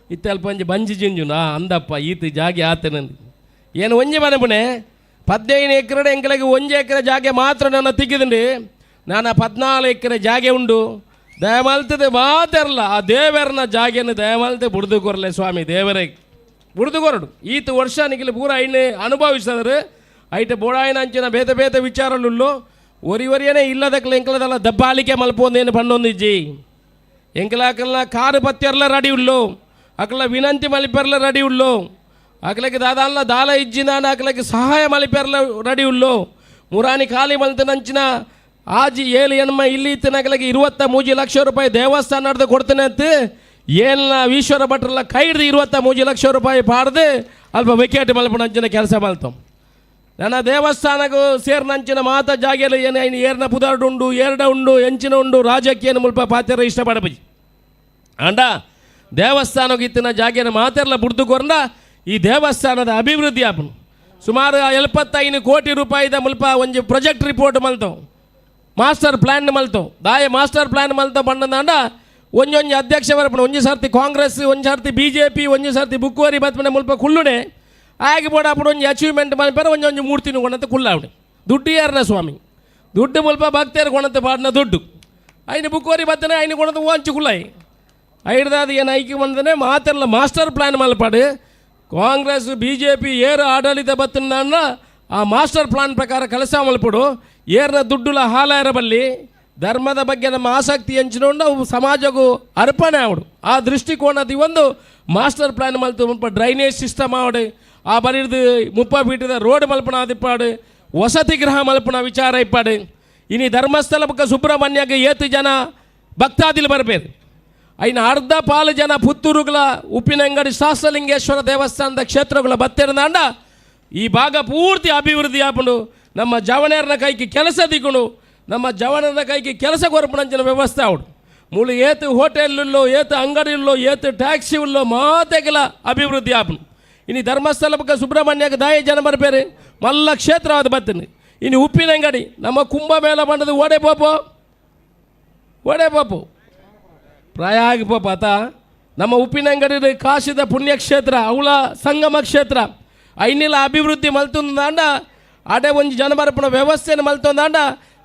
ಇತ್ತಲ್ಪ ಒಂಜಿ ಬಂಜಿ ಜಿಂಜುನಾ ಅಂದಪ್ಪ ಈತ ಜಾಗೆ ಆತನಂದು ಏನು ಒಂಜಿ ಮನಪುಣೆ 15 ಎಕರೆ ಎಂಕಲಿಗೆ 1 ಎಕರೆ ಜಾಗೆ ಮಾತ್ರ ನನ್ನ ತಿಕ್ಕಿದಂಡಿ. ನಾನು 14 ಎಕರೆ ಜಾಗೆ ಉಂಡು ದಯಮಲ್ತದೆ ಮಾತಾರಲ್ಲ ಆ ದೇವರನ ಜಾಗೆಯನ್ನು ದಯಮಲ್ತೆ ಬುಡ್ದು ಕೊರಲೆ ಸ್ವಾಮಿ ದೇವರೇ ಬುಡ್ದು ಕೊರಡು. ಈತ ವರ್ಷ ನಿಗಲು ಪೂರ ಐನೆ ಅನುಭವಿಸಿದ್ರೆ ಐಟ ಬೋಡಾಯಿನ ಅಂಚಿನ ಬೇತೆ ಬೇತೆ ವಿಚಾರಲುಳ್ಳು ಒರಿ ಒರಿಯನೇ ಇಲ್ಲದಕ್ಕಲ ಎಂಕಲದಲ್ಲ ದಬ್ಬಾಳಿಕೆ ಮಲ್ಪೊಂದೇನು ಪಂಡೊಂದಿಜ್ಜಿ. ಎಂಕಲ ಅಕಲ್ನ ಕಾರು ಪತ್ತೆರ್ಲ ರೆಡಿ ಉಳ್ಳೋ, ಅಕಲ ವಿನಂತಿ ಮಲಿಪೆರ್ಲ ರೆಡಿ ಉಳ್ಳೋ, ಅಕಲಕ್ಕೆ ದಾದಾಲ್ನ ದಾಲ ಇಜ್ಜಿನಾನ ಅಕಲಕ್ಕೆ ಸಹಾಯ ಮಲಿಪೆರ್ಲ ರೆಡಿ ಉಳ್ಳೋ. ಮುರಾನಿ ಖಾಲಿ ಮಲ್ತನಂಚಿನ ಆಜಿ ಏಳು ಎಣ್ಮ ಇಲ್ಲಿ ಇತ್ತಿನ ಅಕಲಕ್ಕೆ 23 ಲಕ್ಷ ರೂಪಾಯಿ ದೇವಸ್ಥಾನ ನಡೆದು ಕೊಡ್ತೇನೆ ಅಂತ ಏನ ಈಶ್ವರ ಭಟ್ರೆಲ್ಲ ಕೈ ಹಿಡ್ದು 23 ಲಕ್ಷ ರೂಪಾಯಿ ಪಾಡ್ದು ಅಲ್ಪ ವಿಕೆಟ್ ಮಲ್ಪನಂಚಿನ ಕೆಲಸ ಮಲ್ತಂ. ನನ್ನ ದೇವಸ್ಥಾನಕ್ಕೂ ಸೇರ್ನಂಚಿನ ಮಾತ ಜಾಗೆಲು ಏನು ಐನು ಏರ್ನ ಪುದಾರ್ಡು ಉಂಡು, ಏರ್ಡ ಉಂಡು, ಎಂಚಿನ ಉಂಡು, ರಾಜಕೀಯನ ಮುಲ್ಪ ಪಾತೆರ ಇಷ್ಟಪಡಬಜಿ. ಅಂಡ ದೇವಸ್ಥಾನಕ್ಕೆ ಇತ್ತಿನ ಜಾಗೆನ ಮಾತೆರ್ಲ ಬುಡ್ದು ಕೊರಂಡ ಈ ದೇವಸ್ಥಾನದ ಅಭಿವೃದ್ಧಿ ಆಪನು. ಸುಮಾರು 75 ಕೋಟಿ ರೂಪಾಯಿದ ಮುಲ್ಪ ಒಂಜಿ ಪ್ರಾಜೆಕ್ಟ್ ರಿಪೋರ್ಟ್ ಮಲ್ತವು, ಮಾಸ್ಟರ್ ಪ್ಲ್ಯಾನ್ ಮಲ್ತವು. ದಾಯ ಮಾಸ್ಟರ್ ಪ್ಲ್ಯಾನ್ ಮಲ್ತವು ಪಂಡಂದಾಂಡ ಒಂಜೊಂಜಿ ಅಧ್ಯಕ್ಷ ಬರಪಣ, ಒಂಜಿ ಸರ್ತಿ ಕಾಂಗ್ರೆಸ್, ಒಂಜಿ ಸರ್ತಿ B J P, ಒಂಜಿ ಸರ್ತಿ ಬುಕ್ಕೋರಿ ಬತ್ಮನೆ ಮುಲ್ಪ ಕುಳ್ಳುಡೆ ಆಗಿ ಬೋಡ ಅప్పుడు ಒಂಜಿ ಅಚೀವ್ಮೆಂಟ್ ಮಲ್ಪೆರ ಒಂಜೊಂಜಿ ಮೂರ್ತಿನ ಕೊಣಂತ ಕುಳ್ಳಾವಣೆ. ದುಡ್ಡು ಯಾರನ ಸ್ವಾಮಿ, ದುಡ್ಡು ಮುಲ್ಪ ಭಕ್ತರು ಕೊಣಂತ ಪಾಡಿನ ದುಡ್ಡು ಐನು ಬುಕ್ಕೋರಿ ಬತ್ತನೆ ಐನು ಕೊಣಂತ ಓಂಚು ಕುಳ್ಳಾಯಿ ಐಡ್ದಾದ ಏನು ಐಕ್ಯ ಬಂದನೆ ಮಾತೆಲ್ಲ ಮಾಸ್ಟರ್ ಪ್ಲ್ಯಾನ್ ಮಲ್ಪಾಡು. ಕಾಂಗ್ರೆಸ್ B J P ಏರು ಆಡಳಿತ ಬತ್ತನ ಆ ಮಾಸ್ಟರ್ ಪ್ಲಾನ್ ಪ್ರಕಾರ ಕೆಲಸ ಮಲ್ಪಡು. ಏರ್ನ ದುಡ್ಡುಲ ಹಾಲಾರಬಲ್ಲಿ ಧರ್ಮದ ಬಗ್ಗೆ ನಮ್ಮ ಆಸಕ್ತಿ ಎಂಚಿನೋಂಡು ಅವು ಸಮಾಜಕ್ಕೂ ಅರ್ಪಣೆ ಆವಡು. ಆ ದೃಷ್ಟಿಕೋನದ ಒಂದು ಮಾಸ್ಟರ್ ಪ್ಲಾನ್ ಮಲ್ತು ಮುಲ್ಪ ಡ್ರೈನೇಜ್ ಸಿಸ್ಟಮ್ ಆವಡು, ಆ ಬರಿದು ಮುಪ್ಪ ಫೀಟದ ರೋಡ್ ಮಲ್ಪಣ ಆದಿಪ್ಪಾಡು, ವಸತಿ ಗೃಹ ಮಲ್ಪಣ ವಿಚಾರ ಇಪ್ಪಾಡು. ಇನಿ ಧರ್ಮಸ್ಥಳ ಬೊಕ್ಕ ಸುಬ್ರಹ್ಮಣ್ಯಕ್ಕೆ ಏತು ಜನ ಭಕ್ತಾದಿಲು ಬರಬೇಕು, ಐನ ಅರ್ಧ ಪಾಲು ಜನ ಪುತ್ತೂರುಗಳ ಉಪ್ಪಿನಂಗಡಿ ಶಾಸ್ತ್ರಲಿಂಗೇಶ್ವರ ದೇವಸ್ಥಾನದ ಕ್ಷೇತ್ರಗಳ ಬತ್ತಿರದಾಂಡ ಈ ಭಾಗ ಪೂರ್ತಿ ಅಭಿವೃದ್ಧಿ ಆಪುಂಡು. ನಮ್ಮ ಜವನೇರನ ಕೈಗೆ ಕೆಲಸ ದಿಕ್ಕೊಂಡು, ನಮ್ಮ ಜವನರ ಕೈಗೆ ಕೆಲಸ ಕೊರಪಣಂಚಿನ ವ್ಯವಸ್ಥೆ ಆವಡು. ಮೂಲು ಏತು ಹೋಟೆಲ್ಲುಲ್ಲೋ, ಏತು ಅಂಗಡಿಯುಳ್ಳೋ, ಏತು ಟ್ಯಾಕ್ಸಿ ಉಳ್ಳೋ ಮಾತೆಗೆಲ ಅಭಿವೃದ್ಧಿ ಆಪುಂಡು. ಇನಿ ಧರ್ಮಸ್ಥಳ ಬೊಕ್ಕ ಸುಬ್ರಹ್ಮಣ್ಯಕ್ಕೆ ದಾಯ ಜನ ಬರ್ಪೇರು ಮಲ್ಲ ಕ್ಷೇತ್ರ ಅದು ಬತ್ತನೆ. ಇನಿ ಉಪ್ಪಿನಂಗಡಿ ನಮ್ಮ ಕುಂಭಮೇಳ ಬಂದದು ಓಡೆ ಪೋಪೋ, ಓಡೆ ಪೋಪು ಪ್ರಯಾಗ ಪೋಪ ಆತ. ನಮ್ಮ ಉಪ್ಪಿನಂಗಡಿ ಕಾಶಿದ ಪುಣ್ಯಕ್ಷೇತ್ರ, ಅವಳ ಸಂಗಮ ಕ್ಷೇತ್ರ ಐನಿಲ ಅಭಿವೃದ್ಧಿ ಮಲ್ತೊಂದಾಂಡ ಅಡೆ ಒಂಜಿ ಜನ ಬರ್ಪುನ ವ್ಯವಸ್ಥೆಯನ್ನು ಮಲ್ತೊಂದಾಂಡ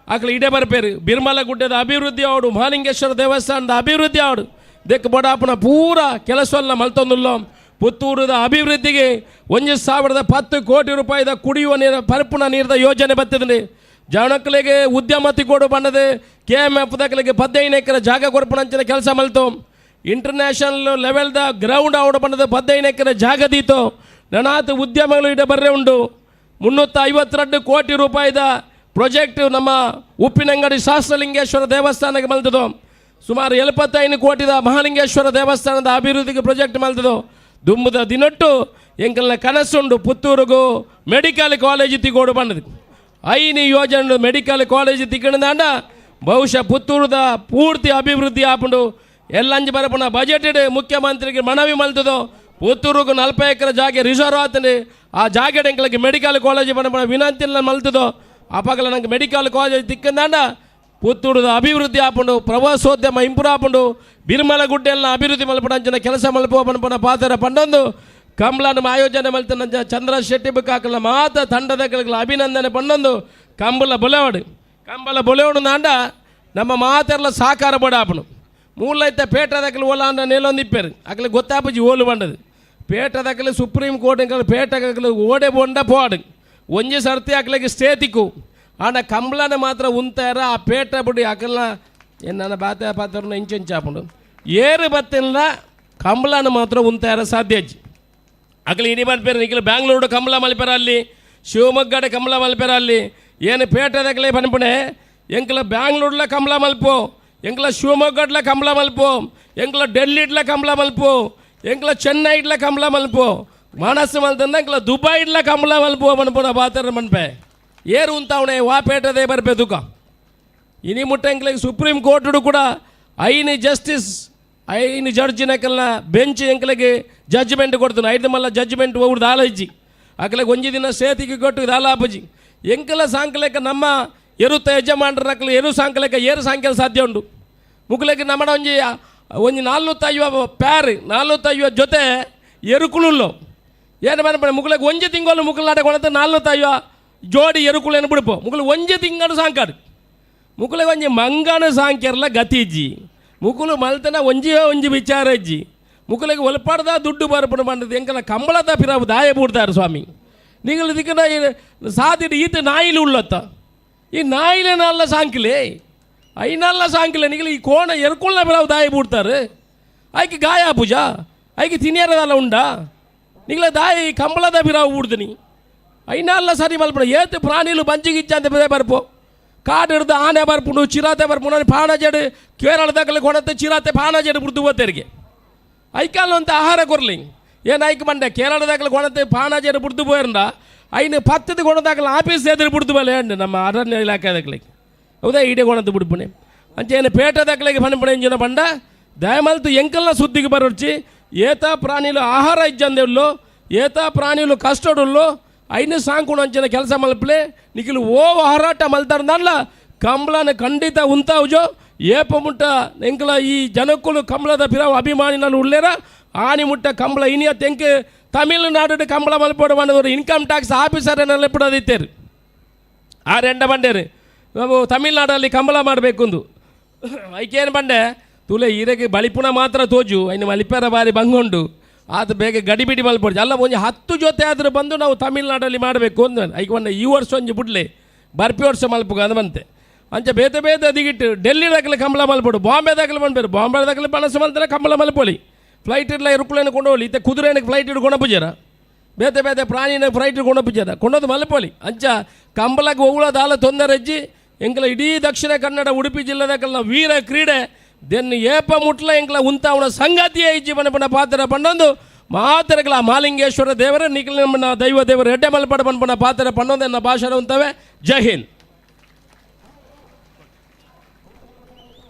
ಅಕ್ಲು ಇಡೆ ಬರ್ಪೇರು. ಬಿರ್ಮಲ ಗುಡ್ಡದ ಅಭಿವೃದ್ಧಿ ಆವಡು, ಮಹಾಲಿಂಗೇಶ್ವರ ದೇವಸ್ಥಾನದ ಅಭಿವೃದ್ಧಿ ಆವಡು, ದೆಕ್ ಬಡಾಪುನ ಪೂರ ಕೆಲಸವಲ್ಲ ಮಲ್ತೊಂದುಲ್ಲೋ. ಪುತ್ತೂರದ ಅಭಿವೃದ್ಧಿಗೆ 1010 ಕೋಟಿ ರೂಪಾಯಿದ ಕುಡಿಯುವ ನೀರು ಪರಪುನ ನೀರದ ಯೋಜನೆ ಬರ್ತದೆ. ಜನಕ್ಕಲಿಗೆ ಉದ್ಯಮ ತಿಕ್ಕೋಡು ಬಂದದೆ K M F ದಕ್ಕಲಿಗೆ 15 ಎಕರೆ ಜಾಗ ಕೊರಪುನಂಚಿನ ಕೆಲಸ ಮಲ್ತು. ಇಂಟರ್ನ್ಯಾಷನಲ್ ಲೆವೆಲ್ದ ಗ್ರೌಂಡ್ ಆವಡು ಬಂದದ 15 ಎಕರೆ ಜಾಗ ದೀತು. ನನಾತ್ ಉದ್ಯಮಗಳು ಇಡ ಬರ್ರೆ ಉಂಡು. 352 ಕೋಟಿ ರೂಪಾಯಿದ ಪ್ರಾಜೆಕ್ಟ್ ನಮ್ಮ ಉಪ್ಪಿನಂಗಡಿ ಶಾಸ್ತ್ರಲಿಂಗೇಶ್ವರ ದೇವಸ್ಥಾನಕ್ಕೆ ಮಲ್ತದು. ಸುಮಾರು 75 ಕೋಟಿದ ಮಹಾಲಿಂಗೇಶ್ವರ ದೇವಸ್ಥಾನದ ಅಭಿವೃದ್ಧಿಗೆ ಪ್ರಾಜೆಕ್ಟ್ ಮಲ್ತದು. ದುಂಬುದ ದಿನೊಟ್ಟು ಎಂಕಲ್ನ ಕನಸುಂಡು ಪುತ್ತೂರುಗು ಮೆಡಿಕಲ್ ಕಾಲೇಜ್ ತಿಗೋಡು ಬಂದದು. ಐನಿ ಯೋಜನೆ ಮೆಡಿಕಲ್ ಕಾಲೇಜ್ ತಿಕ್ಕಣದಾಂಡ ಬಹುಶಃ ಪುತ್ತೂರುದ ಪೂರ್ತಿ ಅಭಿವೃದ್ಧಿ ಆಪುಂಡು. ಎಲ್ಲಂಜಿ ಬರಪುನ ಬಜೆಟ್ ಮುಖ್ಯಮಂತ್ರಿಗೆ ಮನವಿ ಮಲ್ತದು. ಪುತ್ತೂರುಗು 40 ಎಕರೆ ಜಾಗೆ ರಿಸರ್ವ್ ಆತಂಡು, ಆ ಜಾಗೆ ಎಂಕಲಿಗೆ ಮೆಡಿಕಲ್ ಕಾಲೇಜ್ ಬರಪುನ ವಿನಂತಿ ಮಲ್ತದು. ಅಪಗಲ ನಂಗೆ ಮೆಡಿಕಲ್ ಕಾಲೇಜ್ ತಿಕ್ಕಂದಾಂಡ ಪುತ್ತೂರುದ ಅಭಿವೃದ್ಧಿ ಆಪುಂಡು, ಪ್ರವಾಸೋದ್ಯಮ ಇಂಪ್ರೂವ್ ಆಪುಂಡು, ಬಿರ್ಮಲ ಗುಡ್ಡೆಲ್ಲ ಅಭಿವೃದ್ಧಿ ಮಲ್ಪುನಂಚಿನ ಕೆಲಸ ಮಲ್ಪುವ ಪನ್ಪುನ ಪಾತ್ರ ಪಂಡೊಂದು ಕಂಬಳನ ಆಯೋಜನೆ ಮಲ್ತನಂಚ ಚಂದ್ರ ಶೆಟ್ಟಿ ಬುಕ್ಕಾಕಲ ಮಾತ ತಂಡದ ಅಭಿನಂದನೆ ಪಂಡೊಂದು ಕಂಬಳ ಬೊಲೆವಡು ಕಂಬಳ ಬೊಲೆವಡು ನಾಂಡ ನಮ್ಮ ಮಾತೆರ್ಲ ಸಾಕಾರ ಬಡಾಪುನು. ಮೂಲೈತೆ ಪೇಟದಕ್ಕಲು ಓಲ ಅಂಡ ನೇಲೊಂದು ಇಪ್ಪೇರು ಅಕಲೆ ಗೊತ್ತಾಪುಜಿ ಓಲು ಬಂಡದು. ಪೇಟದಕ್ಕಲು ಸುಪ್ರೀಂ ಕೋರ್ಟ್ ಪೇಟಕಲು ಓಡೆ ಬೊಂಡ ಪೋಡು ಒಂಜಿ ಸರ್ತಿ ಅಕ್ಲೆಗೆ ಸ್ಟೇ ತಿಕ್ಕು. ಆಂಡ ಕಂಬಳನ ಮಾತ್ರ ಉಂತಾರ ಆ ಪೇಟ ಬುಡಿ ಅಕಲ್ನ ನನ್ನ ಬಾತೆ ಪಾತ್ರನ ಇಂಚೆಂಚಾಪುಂಡು ಏರು ಬತ್ತಿಲ್ಲ ಕಂಬಳನ ಮಾತ್ರ ಉಂತಾರ ಸಾಧ್ಯ ಅಜ್ಜಿ. ಅಕಲೆ ಇಡೀ ಪೇರು ನಿಖಿಲ್ ಬ್ಯಾಂಗ್ಳೂರು ಕಂಬಳ ಮಲ್ಪೆರ ಅಲ್ಲಿ, ಶಿವಮೊಗ್ಗಡೆ ಕಂಬಳ ಮಲ್ಪೆರ ಅಲ್ಲಿ, ಏನು ಪೇಟದಕ್ಕಲೆ ಪನ್ಪುಣೆ ಎಂಕಲ ಬ್ಯಾಂಗ್ಳೂರ್ಲ ಕಂಬಳ ಮಲ್ಪು, ಎಂಕಲ ಶಿವಮೊಗ್ಗಡ್ಲ ಕಂಬಳ ಮಲ್ಪು, ಎಂಕಲ ಡೆಲ್ಲಿಡ್ಲ ಕಂಬಳ ಮಲ್ಪು, ಎಂಕಲ ಚೆನ್ನೈಡ್ಲ ಕಂಬಳ ಮಲ್ಪು, ಮನಸ್ಸು ಮಲ್ತಂದ ಎಂಕಲ ದುಬೈಡ್ಲ ಕಂಬಳ ಮಲ್ಪು ಪನ್ಪುನ ಪಾತ್ರ ಮನ್ಪೆ ಏರು ಉಂತಾವಣೆ ವಾ ಪೇಟದೇ ಬರ್ಪೆ ದುಃಖ. ಇನಿ ಮುಟ್ಟ ಎಂಕ್ಲೆಗ್ ಸುಪ್ರೀಂ ಕೋರ್ಟು ಕೂಡ ಐನು ಜಸ್ಟಿಸ್ ಐನು ಜಡ್ಜಿನಕಲ್ನ ಬೆಂಚ್ ಎಂಕ್ಲೆಗೆ ಜಡ್ಜ್ಮೆಂಟ್ ಕೊಡ್ತಾನೆ. ಐದು ಮಲ್ಲ ಜಡ್ಜ್ಮೆಂಟ್ ಒವ್ರು ದಾಲಜ್ಜಿ ಅಕ್ಲೆಗ್ ಒಂಜಿ ದಿನ ಸೇತಿಗೆ ಕೊಟ್ಟು ದಾಲಾಪಜಿ ಎಂಕಲ ಸಾಂಕ್ಲೆಕ ನಮ್ಮ ಎರುತ್ತ ಯಜಮಾನ್ರನಕಲು ಎರು ಸಾಂಕ್ಲೆಕ ಏರು ಸಾಂಕೆಲ ಸಾಧ್ಯ ಉಂಡು. ಮುಕ್ಲೆಗ್ ನಮ್ಮಡ ಒಂಜಿ ಒಂಜಿ 450 ಪ್ಯಾರ್ 450 ಜೊತೆ ಎರುಕುಳುಲ್ಲೋ ಏನು ಮನೆ ಮುಕ್ಲೆಗ್ ಒಂಜಿ ತಿಂಗಳು ಮುಕ್ಕಲಾಟ ಕೊಡತ್ತೆ 450 ಜೋಡಿ ಎರುಕುಳೇನು ಬಿಡುಪೋ ಮುಕ್ಕಲು ಒಂಜಿ ತಿಂಗಳು ಸಾಂಕಾಡು ಮುಕ್ಕುಲೆಗ್ ಒಂಜಿ ಮಂಗನ ಸಾಂಕ್ಯರ್ಲ ಗತಿ ಇಜ್ಜಿ. ಮುಕುಲು ಮಲ್ತನ ಒಂಜಿ ಒಂಜಿ ವಿಚಾರ ಇಜ್ಜಿ. ಮುಕುಲೆಗ್ ಒಲ್ಪಾಡ್ದ ದುಡ್ಡು ಬರ್ಪಣ ಬಂದದ್ದು ಎಂಕಲ ಕಂಬಳದ ಪಿರಾವು ದಾಯ ಬೂಡ್ತಾರೆ ಸ್ವಾಮಿ. ನೀವು ದಿಕ್ಕನ ಸಾದಿಡು ಈತ ನಾಯಿಲು ಉಳ್ಳತ್ತ ಈ ನಾಯಿಲೆನಲ್ಲ ಸಾಂಕ್ಲೆ ಐನಲ್ಲ ಸಾಂಕ್ಲೆ ನಿಗಲಿ ಈ ಕೋಣ ಎರ್ಕೊಳ್ಳ ಬಿಡವು ದಾಯಿ ಬಿಡ್ತಾರೆ ಐಕೆ ಗಾಯ ಪೂಜಾ ಐಕೆ ತಿನಿಯರದಲ್ಲ ಉಂಡಾ ನಿಗಲ ದಾಯಿ ಕಂಬಳದ ಬಿರಾವು ಬಿಡ್ತೀನಿ ಐನಲ್ಲ ಸರಿ ಮಲ್ಪಡ ಏತು ಪ್ರಾಣಿಲು ಬಂಜಿಗಿಚ್ಚ ಅಂತ ಬರ್ಪೋ ಕಾಡು ಹಿಡ್ದು ಆನೆ ಬರ್ಪುಂಡು ಚಿರಾತೆ ಬರ್ಪುಂಡು ಪಾಣ ಜಡು ಕೇರಳದಾಗಲಿ ಕೊಡತ್ತೆ ಚಿರಾತೆ ಪಾಣ ಜಡು ಬಿಡ್ದು ಹೋಗ್ತೇರಿಗೆ ಐಕಾಲು ಅಂತ ಆಹಾರ ಕೊರ್ಲಿ ಏನು ಐಕ್ ಮಂಡೆ ಕೇರಳದಾಗಲಿ ಕೊಡತ್ತೆ ಪಾಣ ಜಡು ಬಿಡ್ದು ಪೋಯಿರಂಡ ಐನು ಪತ್ತದ ಕೊಡದಾಗಲಿ ಆಫೀಸ್ ಎದುರು ಬಿಡ್ದು ಬಲೆ ನಮ್ಮ ಅರಣ್ಯ ಇಲಾಖೆ ದಾಖಲೆಗೆ ಹೌದಾ ಈಡೆ ಕೊಣத்து ಬಿಡ್ಪುಣೆ ಅಂಚೆ ಪೇಟೆ ದಾಖಲೆಗೆ ಪಣಪುಣೆ ಇಂಜಿನ ಬಂಡ ದಯಮಲ್ತು ಎಂಕಲ್ನ ಸುದ್ದಿಗೆ ಬರೋರ್ಚಿ ಏತಾ ಪ್ರಾಣಿಲು ಆಹಾರ ಇಜ್ಜಂದೆಲ್ಲೋ ಏತಾ ಪ್ರಾಣಿಲು ಕಷ್ಟಡುಲ್ಲೋ ಐನು ಸಾಂಕುಣ ಅಂಚಿನ ಕೆಲಸ ಮಲ್ಪಲೆ ನಿಖಿಲ್ ಓ ಹೋರಾಟ ಮಲ್ತಾರ್ದಲ್ಲ ಕಂಬಳನ ಖಂಡಿತ ಉಂತಾವುಜೋ ಏಪ ಮುಟ್ಟ ಎಂಕಲ ಈ ಜನಕ್ಕಳು ಕಂಬಳದ ಪಿರವು ಅಭಿಮಾನಿನಲ್ಲ ಉಳ್ಳೇರ ಆನಿ ಮುಟ್ಟ ಕಂಬಳ ಇನಿಯ ತೆಂಕ್ ತಮಿಳುನಾಡು ಕಂಬಳ ಮಲ್ಪೋಡು ಬಂದವರು ಇನ್ಕಮ್ ಟ್ಯಾಕ್ಸ್ ಆಫೀಸರ್ ಎಪ್ಪಡದಿತ್ತೇರು ಆ ರೆಂಡ ಬಂಡೇರು ನಾವು ತಮಿಳ್ನಾಡಲ್ಲಿ ಕಂಬಳ ಮಾಡಬೇಕಂದು ಐಕೇನು ಬಂಡೆ ತುಲೆ ಈರೆಗೆ ಬಳಿಪುಣ ಮಾತ್ರ ತೋಜು ಐನು ಮಲಿಪೇರ ಬಾರಿ ಬಂಗುಂಡು ಆತ ಬೇಗ ಗಡಿಬಿಡಿ ಮಲ್ಪೊಡ್ಚಿ ಅಲ್ಲ ಒಂಜಿ 10 ಜೊತೆ ಆದರೂ ಬಂದು ನಾವು ತಮಿಳ್ನಾಡಲ್ಲಿ ಮಾಡಬೇಕು ಅಂದ ಐಕೆ ಒಂದು ಈ ವರ್ಷ ಒಂಜಿ ಬುಡ್ಲೆ ಬರ್ಪಿ ವರ್ಷ ಮಲ್ಪುಗ ಅಂದ ಬಂತೆ ಅಂಚ ಬೇತೆ ಬೇತೆ ದಿಗಿಟ್ಟು ಡೆಲ್ಲಿ ದಾಖಲೆ ಕಂಬಳ ಮಲ್ಪೊಡು ಬಾಂಬೆ ದಾಖಲೆ ಬಂದ್ಬೇರು ಬಾಂಬೆ ದಾಖಲೆ ಪಣಸು ಮಲ್ತಾರೆ ಕಂಬಳ ಮಲ್ಪೊಲಿ ಫ್ಲೈಟ್ ಇಡ್ಲ ಎರುಕುಲೇನು ಕೊಂಡೋಲಿ ಇತ್ತೆ ಕುದುರೆನಕ್ಕೆ ಫ್ಲೈಟ್ ಇಡು ಕೊಂಡಪುಜಾರ ಬೇತೆ ಬೇತೆ ಪ್ರಾಣಿನ ಫ್ಲೈಟ್ ಕೊಂಡಪುಜಾರ ಕೊಂಡೋದು ಮಲ್ಪೊಲಿ ಅಂಚ ಕಂಬಳಕ್ಕೆ ಒವ್ಳ ದಾಲ ತೊಂದರೆ ಅಜ್ಜಿ ಎಂಕಲ ಇಡೀ ದಕ್ಷಿಣ ಕನ್ನಡ ಉಡುಪಿ ಜಿಲ್ಲೆದಾಕಲ್ನ ವೀರ ಕ್ರೀಡೆ ದೆನ್ ಏಪ ಮುಟ್ಲ ಎಂಕಲ ಉಂತಾವಣ ಸಂಗತಿಯೇ ಇಜ್ಜಿ ಪಣಪಣ ಪಾತ್ರ ಪಂಡೊಂದು ಮಾತ್ರಗಳ ಮಾಲಿಂಗೇಶ್ವರ ದೇವರ ನಿಖಿಲ ನಮ್ಮ ದೈವ ದೇವರ ಎಡ್ಡೆ ಮಲ್ಪಡ ಪನ್ಪಣ ಪಾತ್ರ ಪಂಡೊಂದು ಎನ್ನ ಭಾಷಣ ಉಂತವೆ. ಜೈ ಹಿಂದ್.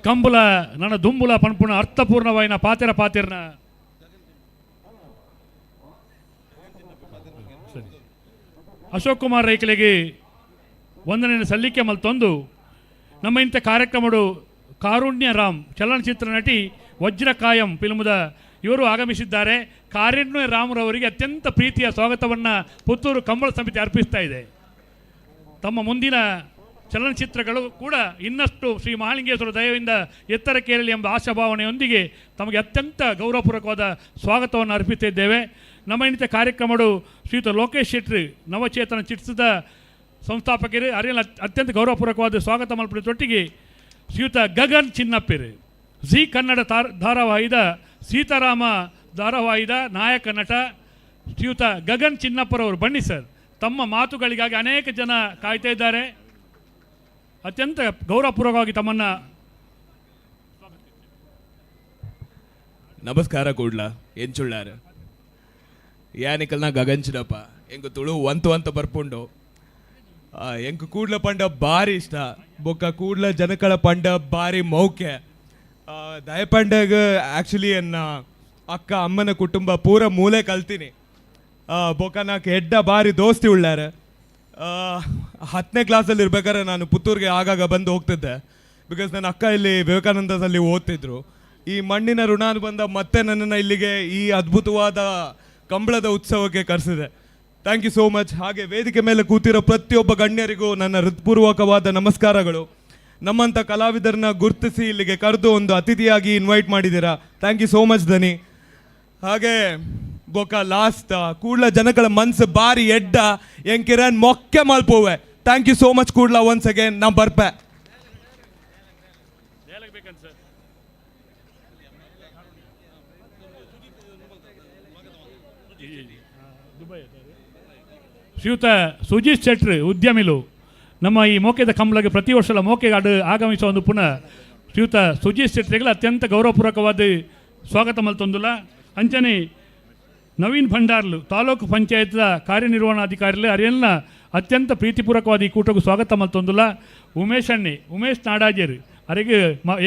ಕಂಬುಲ ನನ್ನ ದುಂಬುಲ ಪನ್ಪುಣ ಅರ್ಥಪೂರ್ಣವಾಯಿನ ಪಾತೆರ ಪಾತೆರ್ನ ಅಶೋಕ್ ಕುಮಾರ್ ರೈಕಲಿಗೆ ವಂದನೆಯನ್ನು ಸಲ್ಲಿಕೆ ಮಲ್ತೊಂದು ನಮ್ಮ ಇಂಥ ಕಾರ್ಯಕ್ರಮಡು ಕಾರುಣ್ಯ ರಾಮ್ ಚಲನಚಿತ್ರ ನಟಿ ವಜ್ರಕಾಯಂ ಫಿಲ್ಮದ ಇವರು ಆಗಮಿಸಿದ್ದಾರೆ. ಕಾರುಣ್ಯ ರಾಮ್ರವರಿಗೆ ಅತ್ಯಂತ ಪ್ರೀತಿಯ ಸ್ವಾಗತವನ್ನು ಪುತ್ತೂರು ಕಂಬಳ ಸಮಿತಿ ಅರ್ಪಿಸ್ತಾ ಇದೆ. ತಮ್ಮ ಮುಂದಿನ ಚಲನಚಿತ್ರಗಳು ಕೂಡ ಇನ್ನಷ್ಟು ಶ್ರೀ ಮಹಾಲಿಂಗೇಶ್ವರ ದಯವಿಂದ ಎತ್ತರಕ್ಕೇರಲಿ ಎಂಬ ಆಶಾಭಾವನೆಯೊಂದಿಗೆ ತಮಗೆ ಅತ್ಯಂತ ಗೌರವಪೂರ್ವಕವಾದ ಸ್ವಾಗತವನ್ನು ಅರ್ಪಿಸುತ್ತಿದ್ದೇವೆ. ನಮ್ಮ ಇನ್ನಿತ ಕಾರ್ಯಕ್ರಮಡು ಶ್ರೀಯುತ ಲೋಕೇಶ್ ಶೆಟ್ಟಿ ನವಚೇತನ ಚಿಟ್ಸದ ಸಂಸ್ಥಾಪಕರು ಅರಿಯಲ್ ಅತ್ಯಂತ ಗೌರವಪೂರ್ವಕವಾದ ಸ್ವಾಗತ ಮಲ್ಪಡೊಟ್ಟಿಗೆ ಶ್ರೀಯುತ ಗಗನ್ ಚಿನ್ನಪ್ಪಿರು ಜೀ ಕನ್ನಡ ಧಾರಾವಾಹಿದ ಸೀತಾರಾಮ ಧಾರಾವಾಹಿದ ನಾಯಕ ನಟ ಶ್ರೀಯುತ ಗಗನ್ ಚಿನ್ನಪ್ಪರವರು ಬನ್ನಿ ಸರ್. ತಮ್ಮ ಮಾತುಗಳಿಗಾಗಿ ಅನೇಕ ಜನ ಕಾಯ್ತಾ ಇದ್ದಾರೆ. ಅತ್ಯಂತ ಗೌರವಪೂರ್ವಕವಾಗಿ ತಮ್ಮನ್ನು ನಮಸ್ಕಾರ ಕೂಡ್ಲ ಎಂಚುಳ್ಳಾರ ಯಾನಿಕಲ್ನ ಗಗನ್ ಚಿನ್ನಪ್ಪ ಎಂಕು ತುಳು ಒಂತು ಅಂತ ಬರ್ಪುಂಡು ಎಂಕು ಕೂಡ್ಲ ಪಂಡ ಭಾರಿ ಇಷ್ಟ ಬೊಕ್ಕ ಕೂಡ್ಲ ಜನಕಳ ಪಂಡ ಭಾರಿ ಮೌಕೆ ದಯಪಂಡಗ ಆ್ಯಕ್ಚುಲಿ ಎನ್ನ ಅಕ್ಕ ಅಮ್ಮನ ಕುಟುಂಬ ಪೂರ ಮೂಲೆ ಕಲ್ತೀನಿ ಬೊಕ್ಕ ನಾಕ್ ಎಡ್ಡ ಭಾರಿ ದೋಸ್ತಿ ಉಳ್ಳಾರೆ 10ನೇ ಕ್ಲಾಸಲ್ಲಿ ಇರ್ಬೇಕಾದ್ರೆ ನಾನು ಪುತ್ತೂರಿಗೆ ಆಗಾಗ ಬಂದು ಹೋಗ್ತಿದ್ದೆ because ನನ್ನ ಅಕ್ಕ ಇಲ್ಲಿ ವಿವೇಕಾನಂದದಲ್ಲಿ ಓದ್ತಿದ್ರು. ಈ ಮಣ್ಣಿನ ಋಣಾನುಬಂಧ ಮತ್ತೆ ನನ್ನನ್ನು ಇಲ್ಲಿಗೆ ಈ ಅದ್ಭುತವಾದ ಕಂಬಳದ ಉತ್ಸವಕ್ಕೆ ಕರೆಸಿದೆ. Thank you so much. ಹಾಗೆ ವೇದಿಕೆ ಮೇಲೆ ಕೂತಿರೋ ಪ್ರತಿಯೊಬ್ಬ ಗಣ್ಯರಿಗೂ ನನ್ನ ಹೃತ್ಪೂರ್ವಕವಾದ ನಮಸ್ಕಾರಗಳು. ನಮ್ಮಂಥ ಕಲಾವಿದರನ್ನ ಗುರುತಿಸಿ ಇಲ್ಲಿಗೆ ಕರೆದು ಒಂದು ಅತಿಥಿಯಾಗಿ ಇನ್ವೈಟ್ ಮಾಡಿದ್ದೀರಾ. Thank you so much ದನಿ. ಹಾಗೆ ಬೊಕ್ಕ ಲಾಸ್ಟ್ ಕೂಡ್ಲ ಜನಗಳ ಮನ್ಸು ಬಾರಿ ಎಡ್ಡ ಎಂಕಿರನ್ ಮೊಕ್ಕೆ ಮಲ್ಪೋವೆ. Thank you so much Kudla once again. ನಾ ಬರ್ಪೆ. ಶ್ರೀಯುತ ಸುಜಿತ್ ಶೆಟ್ರು ಉದ್ಯಮಿಲು ನಮ್ಮ ಈ ಮೋಕೆದ ಕಂಬಳಗೆ ಪ್ರತಿ ವರ್ಷದ ಮೋಕೆಗಾಡು ಆಗಮಿಸುವ ಒಂದು ಪುನಃ ಶ್ರೀಯುತ ಸುಜಿತ್ ಶೆಟ್ರಿಗಳ ಅತ್ಯಂತ ಗೌರವಪೂರ್ವಕವಾದ ಸ್ವಾಗತ ಮಲ್ತೊಂದುಲ್ಲ. ಅಂಚನೆ ನವೀನ್ ಭಂಡಾರ್ಲು ತಾಲೂಕು ಪಂಚಾಯತ್ದ ಕಾರ್ಯನಿರ್ವಹಣಾಧಿಕಾರಿಗಳು ಅರಿಯನ್ನ ಅತ್ಯಂತ ಪ್ರೀತಿಪೂರ್ವಕವಾದ ಈ ಕೂಟಕ್ಕೂ ಸ್ವಾಗತ ಮಲ್ತೊಂದುಲ್ಲ. ಉಮೇಶ್ ಅಣ್ಣೆ ಉಮೇಶ್ ನಾಡಾಜೇರು ಅರಿಗೆ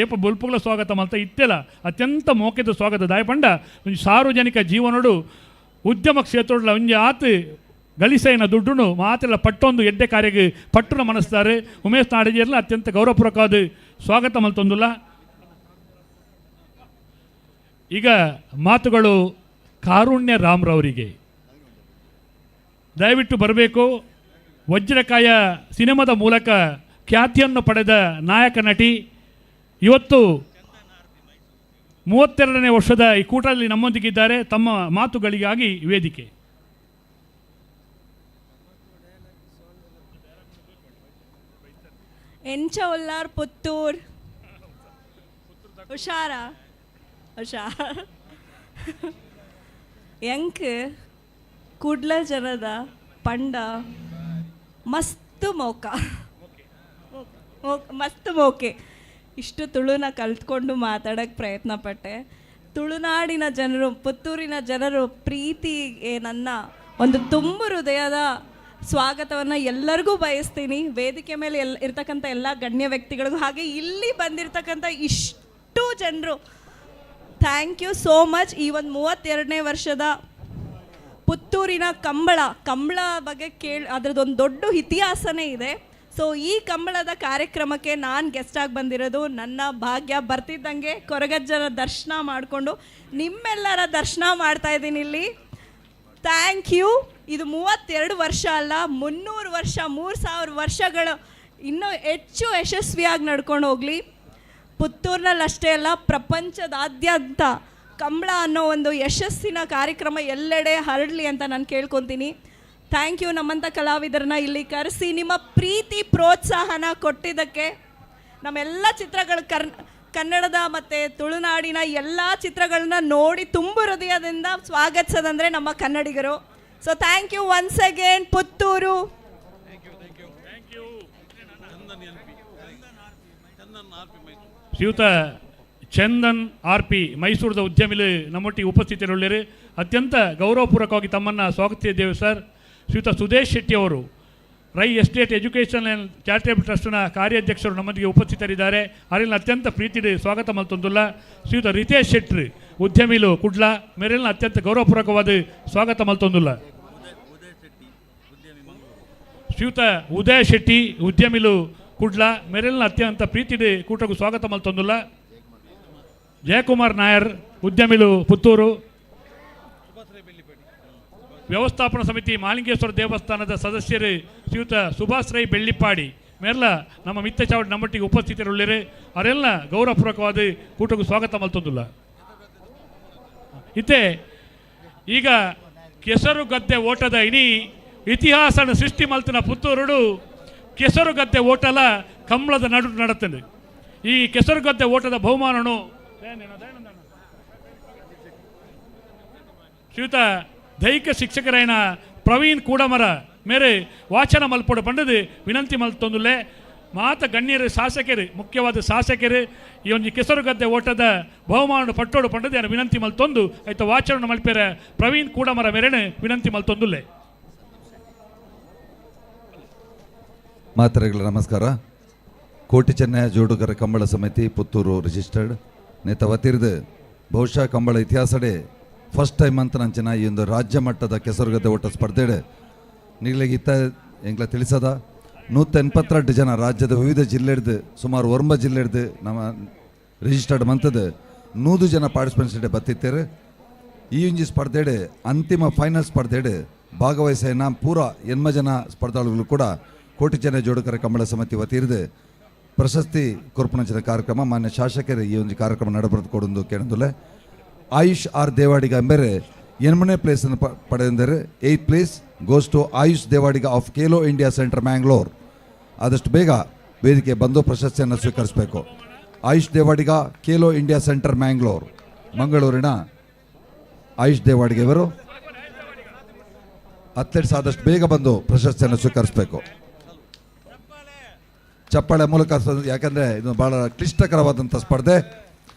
ಏಪ ಬೊಲ್ಪುಗಳ ಸ್ವಾಗತ ಮಲ್ತ ಇತ್ತೆಲ್ಲ ಅತ್ಯಂತ ಮೋಕೆದ ಸ್ವಾಗತ ದಾಯಪಂಡ ಒಂಜಿ ಸಾರ್ವಜನಿಕ ಜೀವನೋಡು ಉದ್ಯಮ ಕ್ಷೇತ್ರೋಡ್ಲ ಒಂಜಿ ಆತು ಗಳಿಸೈನ ದುಡ್ಡುನು ಮಾತೆಲ್ಲ ಪಟ್ಟೊಂದು ಎಡ್ಡೆ ಕಾರ್ಯಕ್ಕೆ ಪಟ್ಟುನ ಮನಸ್ತಾರೆ. ಉಮೇಶ್ ನಾಡಜೇರ್ಲ ಅತ್ಯಂತ ಗೌರವಪೂರ್ವಕವಾದ ಸ್ವಾಗತ ಮಲ್ತೊಂದುಲ್ಲ. ಈಗ ಮಾತುಗಳು ಕಾರುಣ್ಯ ರಾಮ್ರವರಿಗೆ ದಯವಿಟ್ಟು ಬರಬೇಕು. ವಜ್ರಕಾಯ ಸಿನಿಮಾದ ಮೂಲಕ ಖ್ಯಾತಿಯನ್ನು ಪಡೆದ ನಾಯಕ ನಟಿ ಇವತ್ತು 32ನೇ ವರ್ಷದ ಈ ಕೂಟದಲ್ಲಿ ನಮ್ಮೊಂದಿಗಿದ್ದಾರೆ. ತಮ್ಮ ಮಾತುಗಳಿಗಾಗಿ ವೇದಿಕೆ. ಎಂಚ ಉಲ್ಲಾರ್ ಪುತ್ತೂರ್ ಹುಷಾರಾ ಹುಷಾರ್ ಎಂಕ್ ಕುಡ್ಲ ಜನದ ಪಂಡ ಮಸ್ತ್ ಮೋಕ ಮಸ್ತ್ ಮೋಕೆ. ಇಷ್ಟು ತುಳುನ ಕಲ್ತ್ಕೊಂಡು ಮಾತಾಡೋಕ್ಕೆ ಪ್ರಯತ್ನ ಪಟ್ಟೆ. ತುಳುನಾಡಿನ ಜನರು, ಪುತ್ತೂರಿನ ಜನರು ಪ್ರೀತಿಗೆ ನನ್ನ ಒಂದು ತುಂಬು ಹೃದಯದ ಸ್ವಾಗತವನ್ನು ಎಲ್ಲರಿಗೂ ಬಯಸ್ತೀನಿ. ವೇದಿಕೆ ಮೇಲೆ ಇರ್ತಕ್ಕಂಥ ಎಲ್ಲ ಗಣ್ಯ ವ್ಯಕ್ತಿಗಳಿಗೂ, ಹಾಗೆ ಇಲ್ಲಿ ಬಂದಿರತಕ್ಕಂಥ ಇಷ್ಟು ಜನರು, thank you so much. ಈ ಒಂದು 32ನೇ ವರ್ಷದ ಪುತ್ತೂರಿನ ಕಂಬಳ ಬಗ್ಗೆ ಅದರದ್ದೊಂದು ದೊಡ್ಡ ಇತಿಹಾಸನೇ ಇದೆ. ಸೊ ಈ ಕಂಬಳದ ಕಾರ್ಯಕ್ರಮಕ್ಕೆ ನಾನು ಗೆಸ್ಟಾಗಿ ಬಂದಿರೋದು ನನ್ನ ಭಾಗ್ಯ. ಬರ್ತಿದ್ದಂಗೆ ಕೊರಗಜ್ಜನ ದರ್ಶನ ಮಾಡಿಕೊಂಡು ನಿಮ್ಮೆಲ್ಲರ ದರ್ಶನ ಮಾಡ್ತಾಯಿದ್ದೀನಿ ಇಲ್ಲಿ. Thank you. ಇದು 32 ವರ್ಷ ಅಲ್ಲ, 300 ವರ್ಷ, 3000 ವರ್ಷಗಳು ಇನ್ನೂ ಹೆಚ್ಚು ಯಶಸ್ವಿಯಾಗಿ ನಡ್ಕೊಂಡು ಹೋಗಲಿ. ಪುತ್ತೂರಿನಲ್ಲಿ ಅಷ್ಟೇ ಅಲ್ಲ, ಪ್ರಪಂಚದಾದ್ಯಂತ ಕಂಬಳ ಅನ್ನೋ ಒಂದು ಯಶಸ್ಸಿನ ಕಾರ್ಯಕ್ರಮ ಎಲ್ಲೆಡೆ ಹರಡಲಿ ಅಂತ ನಾನು ಕೇಳ್ಕೊತೀನಿ. Thank you ನಮ್ಮಂಥ ಕಲಾವಿದರನ್ನ ಇಲ್ಲಿ ಕರೆಸಿ ನಿಮ್ಮ ಪ್ರೀತಿ ಪ್ರೋತ್ಸಾಹನ ಕೊಟ್ಟಿದ್ದಕ್ಕೆ. ನಮ್ಮೆಲ್ಲ ಚಿತ್ರಗಳು ಕನ್ನಡದ ಮತ್ತು ತುಳುನಾಡಿನ ಎಲ್ಲ ಚಿತ್ರಗಳನ್ನ ನೋಡಿ ತುಂಬ ಹೃದಯದಿಂದ ಸ್ವಾಗತಿಸೋದಂದರೆ ನಮ್ಮ ಕನ್ನಡಿಗರು. So thank you once again Puttur. ಶ್ರೀಯುತ ಚಂದನ್ ಆರ್ ಪಿ ಮೈಸೂರದ ಉದ್ಯಮಿಲು ನಮ್ಮೊಟ್ಟಿಗೆ ಉಪಸ್ಥಿತರುಳ್ಳರು. ಅತ್ಯಂತ ಗೌರವಪೂರ್ವಕವಾಗಿ ತಮ್ಮನ್ನು ಸ್ವಾಗತಿಸಿದ್ದೇವೆ ಸರ್. ಶ್ರೀಯುತ ಸುದೇಶ್ ಶೆಟ್ಟಿ ಅವರು, Rai estate education and charitable ಟ್ರಸ್ಟ್ನ ಕಾರ್ಯಾಧ್ಯಕ್ಷರು ನಮ್ಮೊಂದಿಗೆ ಉಪಸ್ಥಿತರಿದ್ದಾರೆ. ಅವರಿನ ಅತ್ಯಂತ ಪ್ರೀತಿ ಸ್ವಾಗತ ಮಲ್ತೊಂದುಲ್ಲ. ಶ್ರೀಯುತ ರಿತೇಶ್ ಶೆಟ್ಟಿ ಉದ್ಯಮಿಲು ಕುಡ್ಲ ಮೇರೆಲ್ನ ಅತ್ಯಂತ ಗೌರವಪೂರ್ವಕವಾದ ಸ್ವಾಗತ ಮಲ್ತೊಂದುಲ್ಲ. ಶ್ರೀಯುತ ಉದಯ ಶೆಟ್ಟಿ ಉದ್ಯಮಿಲು ಕುಡ್ಲ ಮೇರೆಲ್ನ ಅತ್ಯಂತ ಪ್ರೀತಿ ಕೂಟಕ್ಕೂ ಸ್ವಾಗತ ಮಲ್ತೊಂದುಲ್ಲ. ಜಯಕುಮಾರ್ ನಾಯರ್ ಉದ್ಯಮಿಲು ಪುತ್ತೂರು. ವ್ಯವಸ್ಥಾಪನಾ ಸಮಿತಿ ಮಾಲಿಂಗೇಶ್ವರ ದೇವಸ್ಥಾನದ ಸದಸ್ಯರು ಶ್ರೀಯುತ ಸುಭಾಷ್ ರೈ ಬೆಳ್ಳಿಪ್ಪಾಡಿ ಮೇರ್ಲ ನಮ್ಮ ಮಿತ್ತ ಚಾವಡಿ ನಮ್ಮೊಟ್ಟಿಗೆ ಉಪಸ್ಥಿತರುಳ್ಳರು. ಅವರೆಲ್ಲ ಗೌರವಪೂರ್ವಕವಾದ ಕೂಟಕ್ಕೂ ಸ್ವಾಗತ ಮಲ್ತೊಂದುಲ್ಲ. ಇತ್ತೆ ಈಗ ಕೆಸರುಗದ್ದೆ ಓಟದ ಇಡೀ ಇತಿಹಾಸನ ಸೃಷ್ಟಿ ಮಲ್ತಿನ ಪುತ್ತೂರುಡು ಕೆಸರುಗದ್ದೆ ಓಟಲ ಕಂಬಳದ ನಡು ನಡತದೆ. ಈ ಕೆಸರುಗದ್ದೆ ಓಟದ ಬಹುಮಾನನು ಶ್ರೀಯುತ ದೈಹಿಕ ಶಿಕ್ಷಕರೈನ ಪ್ರವೀಣ್ ಕೂಡಮರ ಮೇರೆ ವಾಚನ ಮಲ್ಪೊಡು ಪಂಡದು ವಿನಂತಿ ಮಲ್ತೊಂದುಲ್ಲೆ. ಮಾತ ಗಣ್ಯರು ಶಾಸಕರು, ಮುಖ್ಯವಾದ ಶಾಸಕರು ಈ ಒಂದು ಕೆಸರುಗದ್ದೆ ಓಟದ ಬಹುಮಾನ ಪಟ್ಟೋಡು ಪಂಡದು ಯಾರು ವಿನಂತಿ ಮಲ್ತೊಂದು ಆಯ್ತ ವಾಚನ ಮಲ್ಪೆರ ಪ್ರವೀಣ್ ಕೂಡಮರ ಮೇರೆನೆ ವಿನಂತಿ ಮಲ್ತೊಂದುಲ್ಲೆ. ಮಾತ್ರೆಗಳ ನಮಸ್ಕಾರ. ಕೋಟಿ ಚೆನ್ನಯ ಜೋಡುಗರ ಕಂಬಳ ಸಮಿತಿ ಪುತ್ತೂರು ರಿಜಿಸ್ಟರ್ಡ್ ನೇತ ವತಿರ್ದು ಬಹುಶಃ ಕಂಬಳ ಇತಿಹಾಸಡೆ ಫಸ್ಟ್ ಟೈಮ್ ಅಂತ ನಂಚಿನ ಈ ಒಂದು ರಾಜ್ಯ ಮಟ್ಟದ ಕೆಸರುಗದ್ದೆ ಓಟ ಸ್ಪರ್ಧೆಡೆ ನಿಗ್ಲಿಗಿತ್ತ ಎಂಗ್ಲ ತಿಳಿಸದ 182 ಜನ ರಾಜ್ಯದ ವಿವಿಧ ಜಿಲ್ಲೆಡ್ದು ಸುಮಾರು 9 ಜಿಲ್ಲೆಡ್ದು ನಮ್ಮ ರಿಜಿಸ್ಟರ್ಡ್ ಮಂತದ್ದು 100 ಜನ ಪಾರ್ಟಿಸಿಪೆಂಟ್ಸ್ ಇಡೆ ಬತ್ತಿತ್ತೇರು. ಈ ಒಂಜಿ ಸ್ಪರ್ಧೆಡೆ ಅಂತಿಮ ಫೈನಲ್ ಸ್ಪರ್ಧೆಡೆ ಭಾಗವಹಿಸೇನ ಪೂರ 80 ಜನ ಸ್ಪರ್ಧಾಳುಗಳು ಕೂಡ ಕೋಟಿ ಜನ ಜೋಡುಕರ ಕಂಬಳ ಸಮಿತಿ ವತಿರ್ದು ಪ್ರಶಸ್ತಿ ಕೊರ್ಪಣಂಚಿನ ಕಾರ್ಯಕ್ರಮ ಮಾನ್ಯ ಶಾಸಕರು ಈ ಒಂದು ಕಾರ್ಯಕ್ರಮ ನಡಬರೆದು ಕೊಡೊಂದು ಕೇಳಂದುಲ್ಲೆ. ಆಯುಷ್ ಆರ್ ದೇವಾಡಿಗ ಎಂಬರೆ 8ನೇ ಪ್ಲೇಸನ್ನು ಪಡೆದರೆ 8th place goes to Ayush Devadiga of Khelo India centre Mangalore. ಆದಷ್ಟು ಬೇಗ ವೇದಿಕೆ ಬಂದು ಪ್ರಶಸ್ತಿಯನ್ನು ಸ್ವೀಕರಿಸಬೇಕು. Ayush Devadiga, Khelo India centre Mangalore, ಮಂಗಳೂರಿನ ಆಯುಷ್ ದೇವಾಡಿಗ ಇವರು ಅಥ್ಲೆಟ್ಸ್ ಆದಷ್ಟು ಬೇಗ ಬಂದು ಪ್ರಶಸ್ತಿಯನ್ನು ಸ್ವೀಕರಿಸಬೇಕು. ಚಪ್ಪಾಳೆ ಮೂಲಕ, ಯಾಕಂದರೆ ಇದು ಭಾಳ ಕ್ಲಿಷ್ಟಕರವಾದಂಥ ಸ್ಪರ್ಧೆ.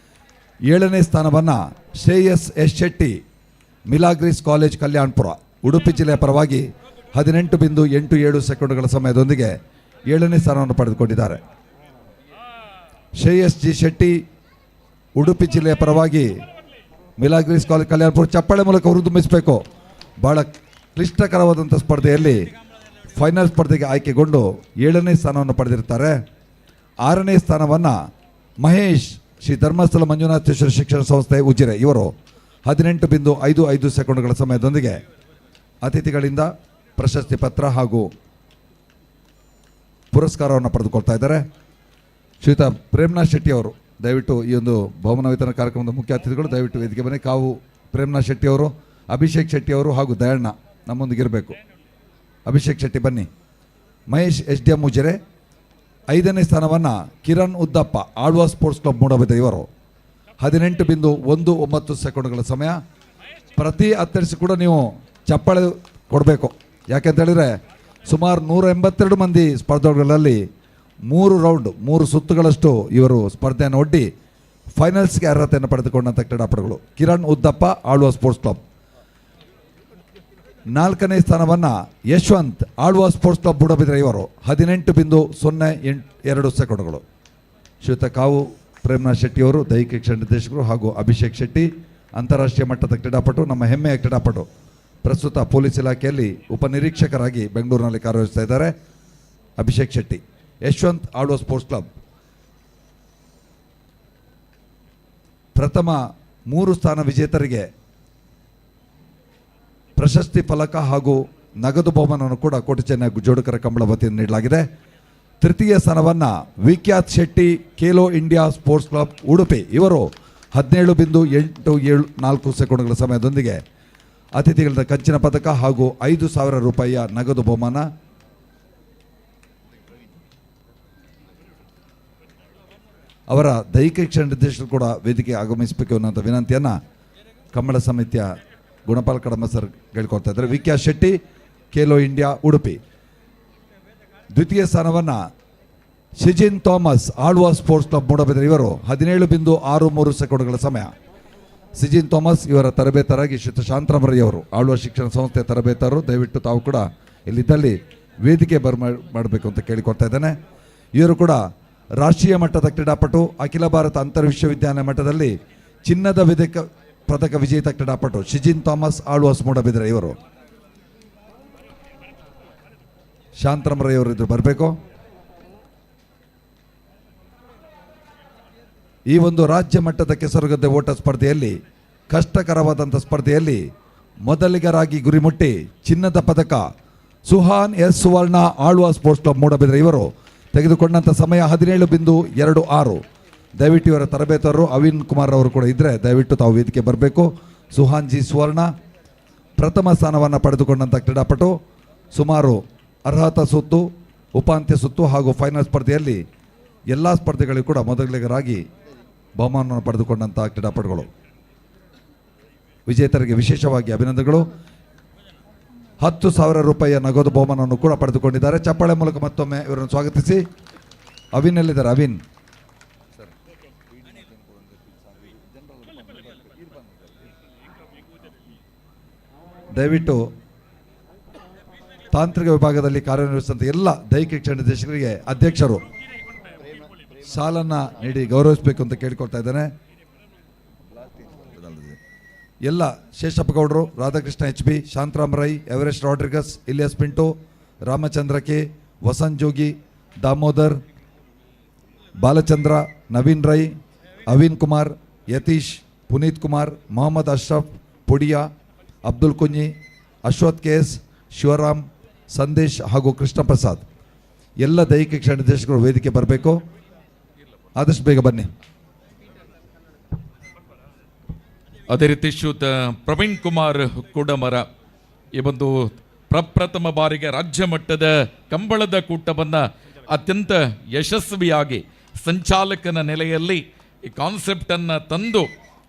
7ನೇ ಸ್ಥಾನವನ್ನು Shreyas S Shetty, Milagres college Kalyanpur, Udupi ಜಿಲ್ಲೆಯ ಪರವಾಗಿ 18.87 ಸೆಕೆಂಡುಗಳ ಸಮಯದೊಂದಿಗೆ 7ನೇ ಸ್ಥಾನವನ್ನು ಪಡೆದುಕೊಂಡಿದ್ದಾರೆ. ಶ್ರೇಯಸ್ ಜಿ ಶೆಟ್ಟಿ, ಉಡುಪಿ ಜಿಲ್ಲೆಯ ಪರವಾಗಿ ಮಿಲಾಗ್ರಿಸ್ ಕಾಲೇಜ್ ಕಲ್ಯಾಣಪುರ. ಚಪ್ಪಾಳೆ ಮೂಲಕ ಹುರಿದುಂಬಿಸಬೇಕು. ಭಾಳ ಕ್ಲಿಷ್ಟಕರವಾದಂಥ ಸ್ಪರ್ಧೆಯಲ್ಲಿ ಫೈನಲ್ ಸ್ಪರ್ಧೆಗೆ ಆಯ್ಕೆಗೊಂಡು 7ನೇ ಸ್ಥಾನವನ್ನು ಪಡೆದಿರ್ತಾರೆ. 6ನೇ ಸ್ಥಾನವನ್ನು ಮಹೇಶ್, ಶ್ರೀ ಧರ್ಮಸ್ಥಳ ಮಂಜುನಾಥೇಶ್ವರ ಶಿಕ್ಷಣ ಸಂಸ್ಥೆ ಉಜಿರೆ, ಇವರು 18.55 ಸೆಕೆಂಡುಗಳ ಸಮಯದೊಂದಿಗೆ ಅತಿಥಿಗಳಿಂದ ಪ್ರಶಸ್ತಿ ಪತ್ರ ಹಾಗೂ ಪುರಸ್ಕಾರವನ್ನು ಪಡೆದುಕೊಳ್ತಾ ಇದ್ದಾರೆ. ಶ್ರೀಯುತ ಪ್ರೇಮ್ನಾಥ್ ಶೆಟ್ಟಿ ಅವರು ದಯವಿಟ್ಟು ಈ ಒಂದು ಬಹುಮಾನ ವಿತರಣಾ ಕಾರ್ಯಕ್ರಮದ ಮುಖ್ಯ ಅತಿಥಿಗಳು ದಯವಿಟ್ಟು ವೇದಿಕೆ ಬನ್ನಿ. ಕಾವು ಪ್ರೇಮ್ನಾಥ್ ಶೆಟ್ಟಿ ಅವರು, ಅಭಿಷೇಕ್ ಶೆಟ್ಟಿ ಅವರು ಹಾಗೂ ದಯಣ್ಣ ನಮ್ಮೊಂದಿಗಿರಬೇಕು. ಅಭಿಷೇಕ್ ಶೆಟ್ಟಿ ಬನ್ನಿ. Mahesh S D M Ujire, ಐದನೇ ಸ್ಥಾನವನ್ನು ಕಿರಣ್ ಉದ್ದಪ್ಪ, ಆಳ್ವಾ ಸ್ಪೋರ್ಟ್ಸ್ ಕ್ಲಬ್ ಮೂಡಬಿದ್ರೆ ಇವರು 18.19 ಸೆಕೆಂಡ್ಗಳ ಸಮಯ. ಪ್ರತಿ ಅಥ್ಲೆಟ್ಸ್ ಕೂಡ ನೀವು ಚಪ್ಪಾಳೆ ಕೊಡಬೇಕು. ಯಾಕೆಂತೇಳಿದರೆ ಸುಮಾರು 182 ಮಂದಿ ಸ್ಪರ್ಧಾಳುಗಳಲ್ಲಿ 3 ರೌಂಡ್ 3 ಸುತ್ತುಗಳಷ್ಟು ಇವರು ಸ್ಪರ್ಧೆಯನ್ನು ಒಡ್ಡಿ ಫೈನಲ್ಸ್ಗೆ ಅರ್ಹತೆಯನ್ನು ಪಡೆದುಕೊಂಡಂಥ ಕ್ರೀಡಾಪಟುಗಳು. Kiran Uddappa, Alva sports club. ನಾಲ್ಕನೇ ಸ್ಥಾನವನ್ನು ಯಶವಂತ್, ಆಳ್ವಾ ಸ್ಪೋರ್ಟ್ಸ್ ಕ್ಲಬ್ ಮೂಡಬಿದ್ರೆ ಇವರು 18.082 ಸೆಕೆಂಡ್ಗಳು. ಶ್ರೀಯುತ ಕಾವು ಪ್ರೇಮನಾಥ್ ಶೆಟ್ಟಿಯವರು ದೈಹಿಕ ಶಿಕ್ಷಣ ನಿರ್ದೇಶಕರು ಹಾಗೂ ಅಭಿಷೇಕ್ ಶೆಟ್ಟಿ ಅಂತಾರಾಷ್ಟ್ರೀಯ ಮಟ್ಟದ ಕ್ರೀಡಾಪಟು, ನಮ್ಮ ಹೆಮ್ಮೆಯ ಕ್ರೀಡಾಪಟು, ಪ್ರಸ್ತುತ ಪೊಲೀಸ್ ಇಲಾಖೆಯಲ್ಲಿ ಉಪನಿರೀಕ್ಷಕರಾಗಿ ಬೆಂಗಳೂರಿನಲ್ಲಿ ಕಾರ್ಯನಿರ್ವಹಿಸ್ತಾ ಇದ್ದಾರೆ ಅಭಿಷೇಕ್ ಶೆಟ್ಟಿ. Yashwant, Alva sports club. ಪ್ರಥಮ 3 ಸ್ಥಾನ ವಿಜೇತರಿಗೆ ಪ್ರಶಸ್ತಿ ಫಲಕ ಹಾಗೂ ನಗದು ಬಹುಮಾನವನ್ನು ಕೂಡ ಕೋಟಿ ಚೆನ್ನೈ ಜೋಡುಕರ ಕಂಬಳ ವತಿಯಿಂದ ನೀಡಲಾಗಿದೆ. ತೃತೀಯ ಸ್ಥಾನವನ್ನು Vikhyat Shetty, Khelo India sports club Udupi ಇವರು 17.874 ಸೆಕೆಂಡ್ಗಳ ಸಮಯದೊಂದಿಗೆ ಅತಿಥಿಗಳಿಂದ ಕಂಚಿನ ಪದಕ ಹಾಗೂ 5,000 ರೂಪಾಯಿಯ ನಗದು ಬಹುಮಾನ. ಅವರ ದೈಹಿಕ ಶಿಕ್ಷಣ ನಿರ್ದೇಶಕರು ಕೂಡ ವೇದಿಕೆ ಆಗಮಿಸಬೇಕು ಅನ್ನುವಂಥ ವಿನಂತಿಯನ್ನು ಕಂಬಳ ಸಮಿತಿಯ ಗುಣಪಾಲ್ ಕಡಂಬ ಸರ್ ಕೇಳ್ಕೊಳ್ತಾ ಇದ್ದಾರೆ. ವಿಖ್ಯಾತ್ ಶೆಟ್ಟಿ, ಖೇಲೋ ಇಂಡಿಯಾ ಉಡುಪಿ. ದ್ವಿತೀಯ ಸ್ಥಾನವನ್ನು Shijin Thomas, Alva sports club Moodbidri ಇವರು 17.63 ಸೆಕೆಂಡ್ಗಳ ಸಮಯ. ಸಿಜಿನ್ ಥಾಮಸ್ ಇವರ ತರಬೇತರಾಗಿ ಶ್ರೀಯುತ ಶಾಂತರಾಮರಯ್ಯವರು, ಆಳ್ವಾ ಶಿಕ್ಷಣ ಸಂಸ್ಥೆಯ ತರಬೇತರು, ದಯವಿಟ್ಟು ತಾವು ಕೂಡ ಇಲ್ಲಿದ್ದಲ್ಲಿ ವೇದಿಕೆ ಮಾಡಬೇಕು ಅಂತ ಕೇಳಿಕೊಳ್ತಾ ಇದ್ದೇನೆ. ಇವರು ಕೂಡ ರಾಷ್ಟ್ರೀಯ ಮಟ್ಟದ ಕ್ರೀಡಾಪಟು, ಅಖಿಲ ಭಾರತ ಅಂತರ್ ವಿಶ್ವವಿದ್ಯಾಲಯ ಮಟ್ಟದಲ್ಲಿ ಚಿನ್ನದ ಪದಕ ವಿಜೇತ ಕ್ರೀಡಾಪಟು ಶಿಜಿನ್ ಥಾಮಸ್, ಆಳ್ವಾಸ್ ಮೂಡಬಿದ್ರೆ ಇವರು. ಶಾಂತರಾಮರಯ್ಯವರು ಇದ್ರು ಬರಬೇಕು. ಈ ಒಂದು ರಾಜ್ಯ ಮಟ್ಟದ ಕೆಸರುಗದ್ದೆ ಓಟ ಸ್ಪರ್ಧೆಯಲ್ಲಿ, ಕಷ್ಟಕರವಾದಂಥ ಸ್ಪರ್ಧೆಯಲ್ಲಿ ಮೊದಲಿಗರಾಗಿ ಗುರಿ ಮುಟ್ಟಿ ಚಿನ್ನದ ಪದಕ Suhan S Suvarna, Alva sports club Moodbidri ಇವರು ತೆಗೆದುಕೊಂಡಂಥ ಸಮಯ 17.26. ದಯವಿಟ್ಟು ಇವರ ತರಬೇತರು ಅವಿನ್ ಕುಮಾರ್ ಅವರು ಕೂಡ ಇದ್ದರೆ ದಯವಿಟ್ಟು ತಾವು ವೇದಿಕೆ ಬರಬೇಕು. ಸುಹಾನ್ ಜಿ ಸುವರ್ಣ ಪ್ರಥಮ ಸ್ಥಾನವನ್ನು ಪಡೆದುಕೊಂಡಂಥ ಕ್ರೀಡಾಪಟು. ಸುಮಾರು ಅರ್ಹತಾ ಸುತ್ತು, ಉಪಾಂತ್ಯ ಸುತ್ತು ಹಾಗೂ ಫೈನಲ್ ಸ್ಪರ್ಧೆಯಲ್ಲಿ ಎಲ್ಲ ಸ್ಪರ್ಧೆಗಳಿಗೂ ಕೂಡ ಮೊದಲಿಗರಾಗಿ ಬಹುಮಾನವನ್ನು ಪಡೆದುಕೊಂಡಂಥ ಕ್ರೀಡಾಪಟುಗಳು. ವಿಜೇತರಿಗೆ ವಿಶೇಷವಾಗಿ ಅಭಿನಂದನೆಗಳು. 10,000 ರೂಪಾಯಿಯ ನಗದು ಬಹುಮಾನವನ್ನು ಕೂಡ ಪಡೆದುಕೊಂಡಿದ್ದಾರೆ. ಚಪ್ಪಾಳೆ ಮೂಲಕ ಮತ್ತೊಮ್ಮೆ ಇವರನ್ನು ಸ್ವಾಗತಿಸಿ. ಅವಿನ್ ಎಲ್ಲಿದ್ದಾರೆ? ಅವಿನ್ ದಯವಿಟ್ಟು ತಾಂತ್ರಿಕ ವಿಭಾಗದಲ್ಲಿ ಕಾರ್ಯನಿರ್ವಹಿಸಿದಂಥ ಎಲ್ಲ ದೈಹಿಕ ಶಿಕ್ಷಣ ನಿರ್ದೇಶಕರಿಗೆ ಅಧ್ಯಕ್ಷರು ಸಾಲನ್ನು ನೀಡಿ ಗೌರವಿಸಬೇಕು ಅಂತ ಕೇಳಿಕೊಳ್ತಾ ಇದ್ದೇನೆ. ಎಲ್ಲ ಶೇಷಪ್ಪ ಗೌಡರು, Radhakrishna H B, Shantaram Rai, Everest Rodrigues, Ilyas Pinto, Ramachandra K, Vasant Jogi, Damodar, Balachandra, Naveen Rai, Aveen Kumar, Yatish, Puneeth Kumar, Mohammed Ashraf Podiya, Abdul Kunhi, Ashwath K S, Shivaram, Sandesh ಹಾಗೂ ಕೃಷ್ಣ ಪ್ರಸಾದ್ ಎಲ್ಲ ದೈಹಿಕ ಶಿಕ್ಷಣ ನಿರ್ದೇಶಕರು ವೇದಿಕೆ ಬರಬೇಕು. ಆದಷ್ಟು ಬೇಗ ಬನ್ನಿ. ಅದೇ ರೀತಿ ಶ್ರೀಯುತ ಪ್ರವೀಣ್ ಕುಮಾರ್ ಕುಡಮರ ಈ ಒಂದು ಪ್ರಪ್ರಥಮ ಬಾರಿಗೆ ರಾಜ್ಯ ಮಟ್ಟದ ಕಂಬಳದ ಕೂಟವನ್ನು ಅತ್ಯಂತ ಯಶಸ್ವಿಯಾಗಿ ಸಂಚಾಲಕನ ನೆಲೆಯಲ್ಲಿ ಈ ಕಾನ್ಸೆಪ್ಟನ್ನು ತಂದು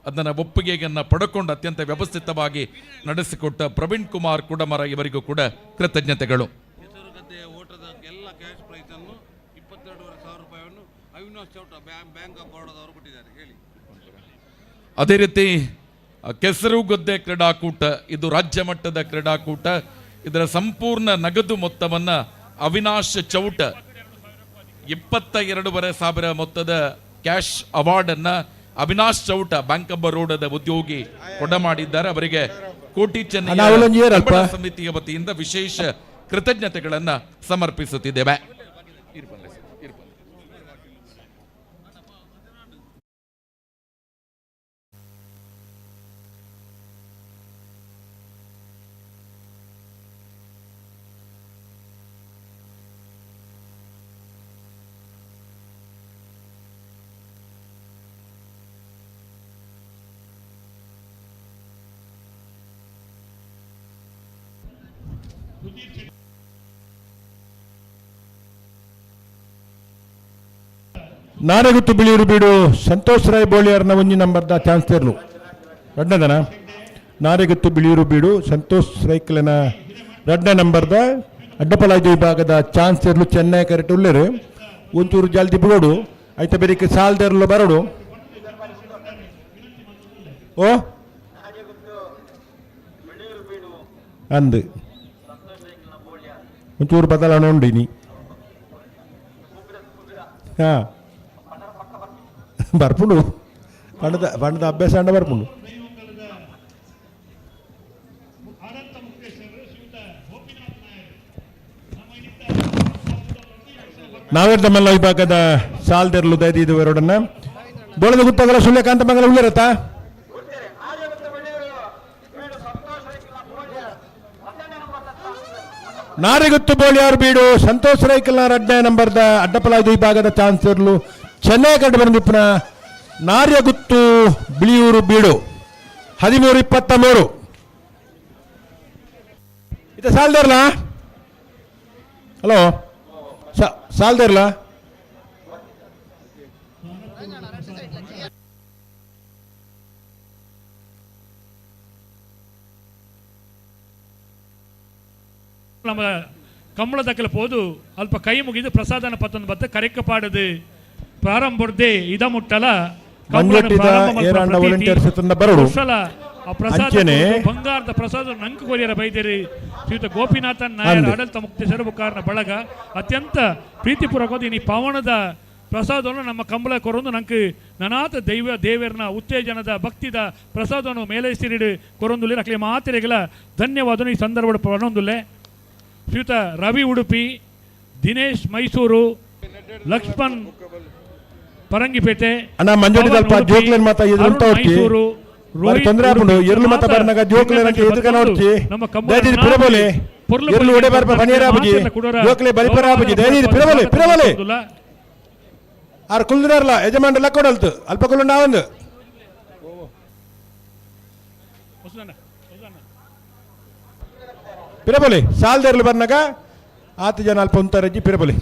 ಅದನ್ನು ಒಪ್ಪಿಗೆಯನ್ನು ಪಡ್ಕೊಂಡು ಅತ್ಯಂತ ವ್ಯವಸ್ಥಿತವಾಗಿ ನಡೆಸಿಕೊಟ್ಟ ಪ್ರವೀಣ್ ಕುಮಾರ್ ಕುಡಮರ ಇವರಿಗೂ ಕೂಡ ಕೃತಜ್ಞತೆಗಳು. ಅದೇ ರೀತಿ ಕೆಸರುಗದ್ದೆ ಕ್ರೀಡಾಕೂಟ, ಇದು ರಾಜ್ಯ ಮಟ್ಟದ ಕ್ರೀಡಾಕೂಟ. ಇದರ ಸಂಪೂರ್ಣ ನಗದು ಮೊತ್ತವನ್ನು ಅವಿನಾಶ್ ಚೌಟ 22,500 ಮೊತ್ತದ ಕ್ಯಾಶ್ ಅವಾರ್ಡನ್ನು ಅವಿನಾಶ್ ಚೌಟ ಬ್ಯಾಂಕ್ ಆಫ್ ಬರೋಡದ ಉದ್ಯೋಗಿ ಕೊಡಮಾಡಿದ್ದಾರೆ. ಅವರಿಗೆ ಕೋಟಿ ಚೆನ್ನೈ ಸಮಿತಿಯ ವತಿಯಿಂದ ವಿಶೇಷ ಕೃತಜ್ಞತೆಗಳನ್ನು ಸಮರ್ಪಿಸುತ್ತಿದ್ದೇವೆ. ನಾರೆಗುತ್ತು ಬಿಳಿಯೂರು ಬೀಡು ಸಂತೋಷ್ ರಾಯ್ ಬೋಳಿಯಾರ್ನ ಒಂಜಿ ನಂಬರ್ದ ಚಾನ್ಸ್ ತೇರ್ಲು ರಡ್ಡದನ ನಾರೆಗುತ್ತು ಬಿಳಿಯೂರು ಬೀಡು ಸಂತೋಷ್ ರೈಕ್ಲೆನ ರಡ್ಡ ನಂಬರ್ದ ಅಡ್ಡಪಲಾಯ್ದು ವಿಭಾಗದ ಚಾನ್ಸ್ ತೇರ್ಲು ಚೆನ್ನೈ ಕರೆಕ್ಟ್ ಉಲ್ಲೇರು ಒಂಚೂರು ಜಲ್ದಿ ಬಿಡೋಡು ಐತ ಬೆರಿಕೆ ಸಾಲ್ದೇರ್ಲು ಬರೋಡು ಓ ಅಂದು ಒಂಚೂರು ಬದಲಾವಣೆ ಉಂಡು ಇನಿ ಹಾಂ ಬರ್ಪುಂಡು ಪಂಡದ ಪಂಡದ ಅಭ್ಯಾಸ ಅಂಡ ಬರ್ಪುಂಡು. ನಾವೇರ್ದ ವಿಭಾಗದ ಸಾಲ್ದೆರ್ಲು ದೈದಿದು ವೆರಡನ್ನ ಬೋಳದ ಗುತ್ತಗಲ ಸೂರ್ಯಕಾಂತ ಮಂಗಲ ಉಳ್ಳಿರತ್ತ ನಾರಿಗುತ್ತು ಬೋಳಿಯಾರ್ ಬೀಡು ಸಂತೋಷ್ ರೈಕಲ್ನ ಅಡ್ಡ ನಂಬರ್ದ ಅಡ್ಡಪಲಾಯ್ದು ವಿಭಾಗದ ಚಾನ್ಸರ್ಲು ಚೆನ್ನೈ ಕಂಡು ಬಂದಿಪ್ಪನ ನಾರ್ಯಗುತ್ತು ಬಿಳಿಯೂರು ಬೀಡು 13-23. ಇದು ಸಾಲ್ದೇರ್ಲ ಹಲೋ ಸಾಲ್ದೇರ್ಲ ನಮ್ಮ ಕಂಬಳದಕ್ಕಲ ಪೋದು ಅಲ್ಪ ಕೈ ಮುಗಿದು ಪ್ರಸಾದನ ಪತ್ತೊಂದು ಬತ್ತ ಕರೆಕ್ಕಪಾಡದು ಪ್ರಾರಂಭರ್ದೇ ಇದ ಮುಟ್ಟಲ ಪ್ರಸಾದ ಬಂಗಾರದ ಪ್ರಸಾದ ನಂಕು ಕೊರಿಯರ ಬೈದೇರಿ ಶ್ರೀಯುತ ಗೋಪಿನಾಥನ್ ನಾಯರ್ ಆಡಳಿತ ಮುಕ್ತಿ ಸೆರಬುಕಾರನ ಬಳಗ ಅತ್ಯಂತ ಪ್ರೀತಿಪೂರ್ವಕವಾದ ಈ ಪಾವನದ ಪ್ರಸಾದವನ್ನು ನಮ್ಮ ಕಂಬಳ ಕೊರೊಂದು ನಂಗೆ ನನಾತ ದೈವ ದೇವರನ ಉತ್ತೇಜನದ ಭಕ್ತಿದ ಪ್ರಸಾದವನ್ನು ಮೇಲೆ ಸಿರಿಡು ಕೊರೊಂದುಲ್ಲೆ ಅಕ್ಲೆ ಮಾತೆರೆಗಳ ಧನ್ಯವಾದನು ಈ ಸಂದರ್ಭದ ಪಣೊಂದುಲ್ಲೆ. ಶ್ರೀಯುತ ರವಿ ಉಡುಪಿ, ದಿನೇಶ್ ಮೈಸೂರು, ಲಕ್ಷ್ಮಣ್ ಪರಂಗಿಪೇಟೆ, ಮೈಸೂರು, ತೊಂದರೆ ಆಪುಂಡು ಎರ್ಲು ಮತ ಬರ್ನಾಗ ಜೋಕ್ಲೆ ನಂಗೆ ಎದುರು ನೋಡ್ತಿ ದಯದೀದ್ ಪಿರಬೋಲೆ ಎರ್ಲು ಒಡೆ ಬರ್ಪ ಬನಿಯರ ಆಪುಜಿ ಜೋಕ್ಲೆ ಬಲಿಪರ ಆಪುಜಿ ದಯದೀದ್ ಪಿರಬೋಲೆ ಪಿರಬೋಲೆ ಆರ್ ಕುಲ್ದಿರಲ್ಲ ಯಜಮಾನ್ರ ಲಕ್ಕೊಡಲ್ತು ಅಲ್ಪ ಕುಲ್ಲುಂಡ ಒಂದು ಪಿರಬೋಲೆ ಸಾಲ್ದೆರ್ಲು ಬರ್ನಾಗ ಆತ ಜನ ಅಲ್ಪ ಉಂತಾರಜ್ಜಿ ಪಿರಬೋಲೆ.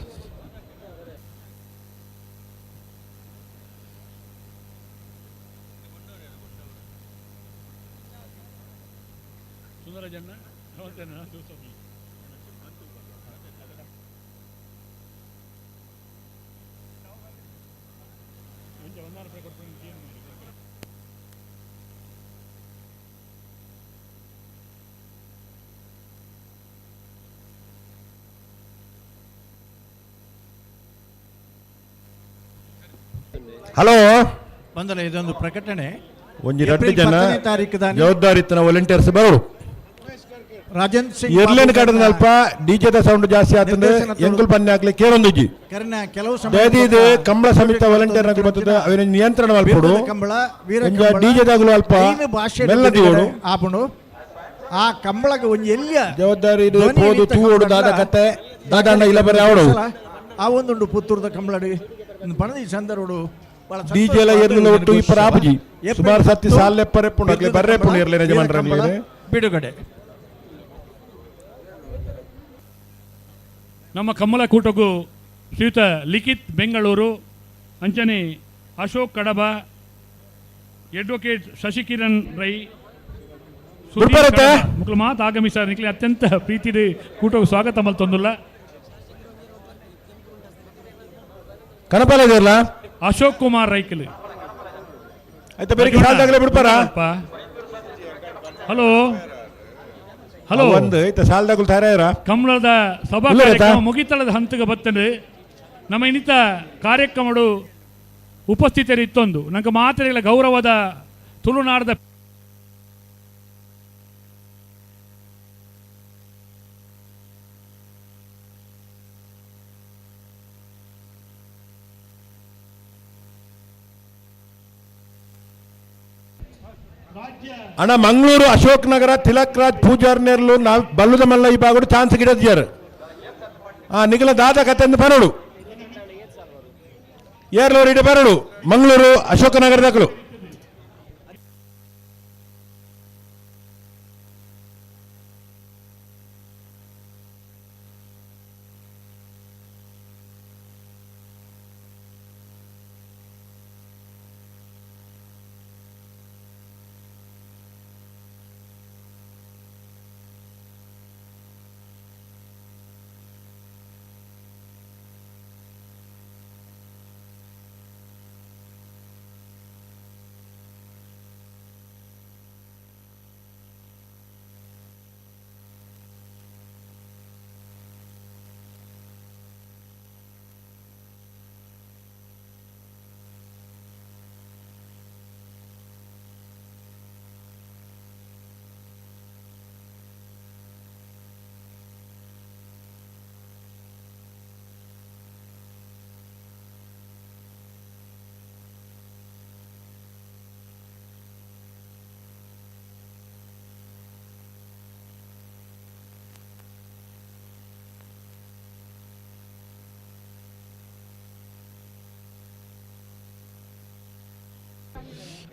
ಹಲೋ ಬಂದಲ್ಲ, ಇದೊಂದು ಪ್ರಕಟಣೆ. ಒಂಜಿ ರಡ್ಡು ಜನ ಜವಾಬ್ದಾರಿತನ ವಾಲಂಟಿಯರ್ಸ್ ಬರೋಡು. ರಾಜೇಂದ್ರ ಸಿಂಗ್ ಎರ್ಲೇನ್ ಕಡದ ಅಲ್ಪ ಡಿಜೆದ ಸೌಂಡ್ ಜಾಸ್ತಿ ಆತಂದ್ರೆ ಎಂಕುಲ್ ಪನ್ನೆ ಹಾಕ್ಲಿ ಕೇರೊಂದುಜಿ. ಕೆಲವು ದಯದೀದ್ ಕಂಬಳ ಸಮಿತ ವಾಲಂಟಿಯರ್ ನಕಲು ಬರ್ತದೆ ಅವಿನ ನಿಯಂತ್ರಣ ಮಲ್ಪೊಡು. ಕಂಬಳ ಡಿಜೆದಾಗಲು ಅಲ್ಪ ಮೆಲ್ಲ ದೀವೊಡು. ಆಪುಂಡು ಆ ಕಂಬಳಗ ಒಂಜಿ ಎಲ್ಲಿಯ ಜವಾಬ್ದಾರಿ ಇದು ಪೋದು ತೂವೊಡು ದಾದ ಕತೆ ದಾದಾಂಡ ಇಲ್ಲ ಬರೆ ಅವಡು ಆ ಒಂದುಂಡು ಪುತ್ತೂರ್ದ ಕಂಬಳಡಿ ಪಣದಿ ಸಂದರ್ಭಡು ಡಿಜೆ ಎಲ್ಲ ಎರ್ಲಿನ ಒಟ್ಟು ಇಪ್ಪರ ಆಪುಜಿ ಸುಮಾರು ಸತ್ತಿ ಸಾಲ ಎಪ್ಪರೆಪ್ಪುಂಡು ಅಕ್ಲೆ ಬರ್ರೆಪ್ಪುಂಡು ಎರ್ಲೇನ ಯಜಮಾನ್ರನ್ಲೇನೆ ಬಿಡುಗಡೆ. ನಮ್ಮ ಕಮ್ಮಲ ಕೂಟಕ್ಕೂ ಶ್ರೀಯುತ ಲಿಖಿತ್ ಬೆಂಗಳೂರು, ಅಂಚನೆ ಅಶೋಕ್ ಕಡಬ, ಅಡ್ವೊಕೇಟ್ ಶಶಿಕಿರಣ್ ರೈ ಮುಕ್ಳು ಮಾತು ಆಗಮಿಸ ನಿಕ್ಲೆ ಅತ್ಯಂತ ಪ್ರೀತಿ ಕೂಟಕ್ಕೆ ಸ್ವಾಗತ ಮಲ್ತೊಂದುಲ್ಲ. ಕನಪಾಲ ಇದೆಯಲ್ಲ ಅಶೋಕ್ ಕುಮಾರ್ ರೈಕಲ್ ಆಯ್ತಾ ಬೆಳಿಗ್ಗೆ ಸಾಲದಾಗಲೇ ಬಿಡ್ಪಾರ. ಹಲೋ ಹಲೋ ಒಂದು ಆಯ್ತಾ ಸಾಲದಾಗಲು ತಯಾರ ಕಮಲದ ಸಭಾ ಕಾರ್ಯಕ್ರಮ ಮುಗಿತಳದ ಹಂತಕ್ಕೆ ಬರ್ತದೆ. ನಮ್ಮ ಇನ್ನಿತ ಕಾರ್ಯಕ್ರಮಡು ಉಪಸ್ಥಿತರು ಇತ್ತೊಂದು ನಂಗೆ ಮಾತ್ರ ಗೌರವದ ತುಳುನಾಡದ ಅಣ್ಣ ಮಂಗಳೂರು ಅಶೋಕ್ ನಗರ ತಿಲಕ್ ರಾಜ್ ಪೂಜಾರ್ನೇರ್ಲು ನಾವು ಬಲ್ಲುದ ಮಲ್ಲ ಈ ಬಾಗುಡು ಚಾನ್ಸ್ ಗಿಡದಿಯಾರು. ಆ ನಿಗಲ ದಾದ ಕತೆಂದು ಬರೋಡು ಏರ್ಲೋರು ಇಡೆ ಬರೋಡು ಮಂಗಳೂರು ಅಶೋಕ ನಗರದಕಲು.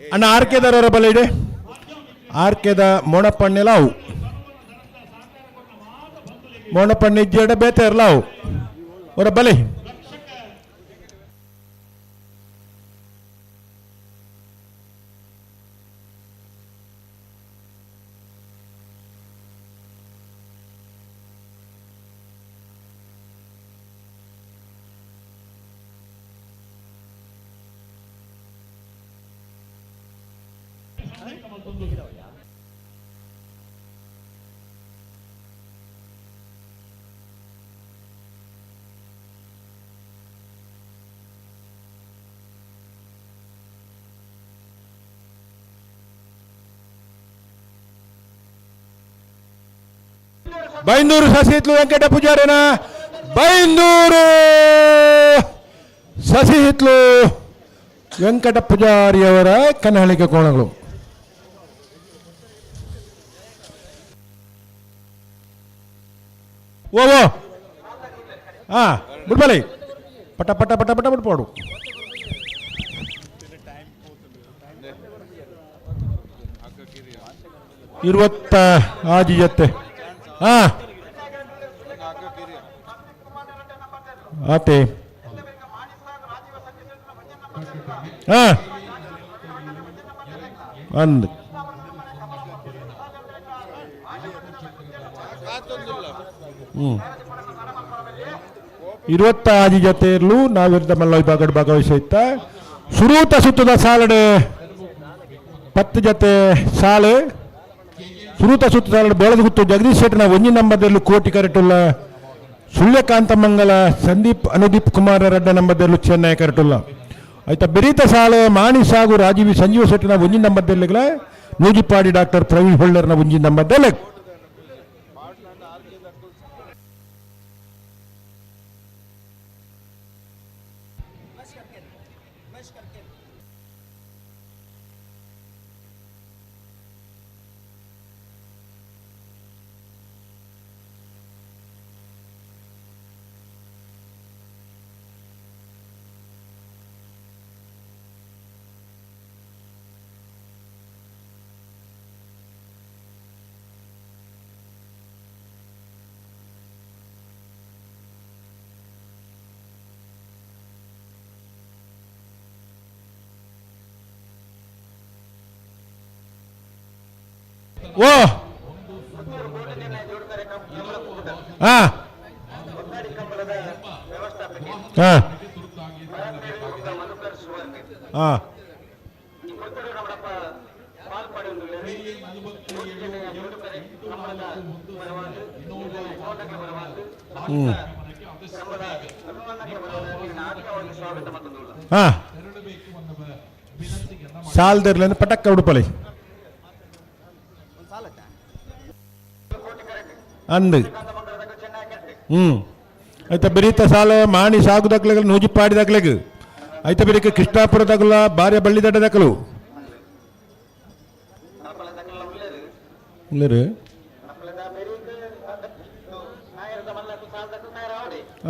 ಅಣ್ಣ ಆರ್ಕೆದವರ ಬಲ ಇದೆ ಆರ್ಕೆದ ಮೊಣಪಣ್ಣೆಲ ಅವು ಮೊಣಪಣ್ಣೆ ಇಜ್ಜೆಡ ಬೇತೆರ್ಲ ಅವು ಅವರ ಬಲೆ ಬೈಂದೂರು ಸಸಿಹಿತ್ಲು ವೆಂಕಟ ಪೂಜಾರಿನ ಬೈಂದೂರು ಸಸಿಹಿತ್ಲು ವೆಂಕಟ ಪೂಜಾರಿಯವರ ಕನ್ನಳಿಕೆ ಕೋಣಗಳು. ಓ ಓ ಹಾ ಬಿಡ್ಬಲಿ ಪಟ ಪಟ ಪಟ ಪಟ ಬಿಡ್ಪಾಡು. ಇರುವತ್ತ ಆಜಿ ಜೊತೆ ಹಾ ಆತೆ ಹಾ ಅಂದ್ ಇರುವತ್ತಾಜಿ ಜೊತೆ ಇರಲು ನಾವಿರ್ದ ಮಲ್ಲ ವಿಭಾಗದ ಭಾಗವಹಿಸಿತ್ತ ಸುರೂತ ಸುತ್ತದ ಸಾಲಡೆ 10 ಜೊತೆ ಸಾಲು ಸುರೂತ ಸುತ್ತ ಸಾಲಡೆ ಬೋಳದ ಗುತ್ತು ಜಗದೀಶ್ ಶೆಟ್ಟನ ಒಂಜಿ ನಂಬರ್ದಲ್ಲಿ ಕೋಟಿ ಕರೆಟುಲ್ಲ ಸುಳ್ಯಕಾಂತ ಮಂಗಲ ಸಂದೀಪ್ ಅನುದೀಪ್ ಕುಮಾರ ರಡ್ಡ ನಂಬರ್ದಲ್ಲಿ ಚೆನ್ನೈ ಕರೆಟುಲ್ಲ ಆಯ್ತಾ ಬೆರೀತ ಸಾಲೆ ಮಾಣಿ ಸಾಗು ರಾಜೀವಿ ಸಂಜೀವ ಶೆಟ್ಟನ ಒಂಜಿ ನಂಬರ್ದಲ್ಲಿ ನೂಜಿಪಾಡಿ ಡಾಕ್ಟರ್ ಪ್ರವೀಣ್ ಹೊಳ್ಳರ್ನ ಒಂಜಿ ನಂಬರ್ದಲ್ಲಿ ಓ ಹಾ ಹಾ ಹಾ ಹಾ ಸಾಲದಿರ್ಲಿ ಪಟಕ್ಕ ಉಡುಪಲಿ ಅಂದು ಆಯ್ತಾ ಬೆರೀತ ಸಾಲ ಮಾಣಿ ಸಾಗು ದಾಖಲೆಗಳು ನೂಜಿಪಾಡಿ ದಾಖಲೆಗೆ ಆಯ್ತಾ ಬೆರೀಕ ಕೃಷ್ಣಾಪುರ ದಾಖಲ ಬಾರ್ಯ ಬಳ್ಳಿದಡ್ಡ ದಾಖಲು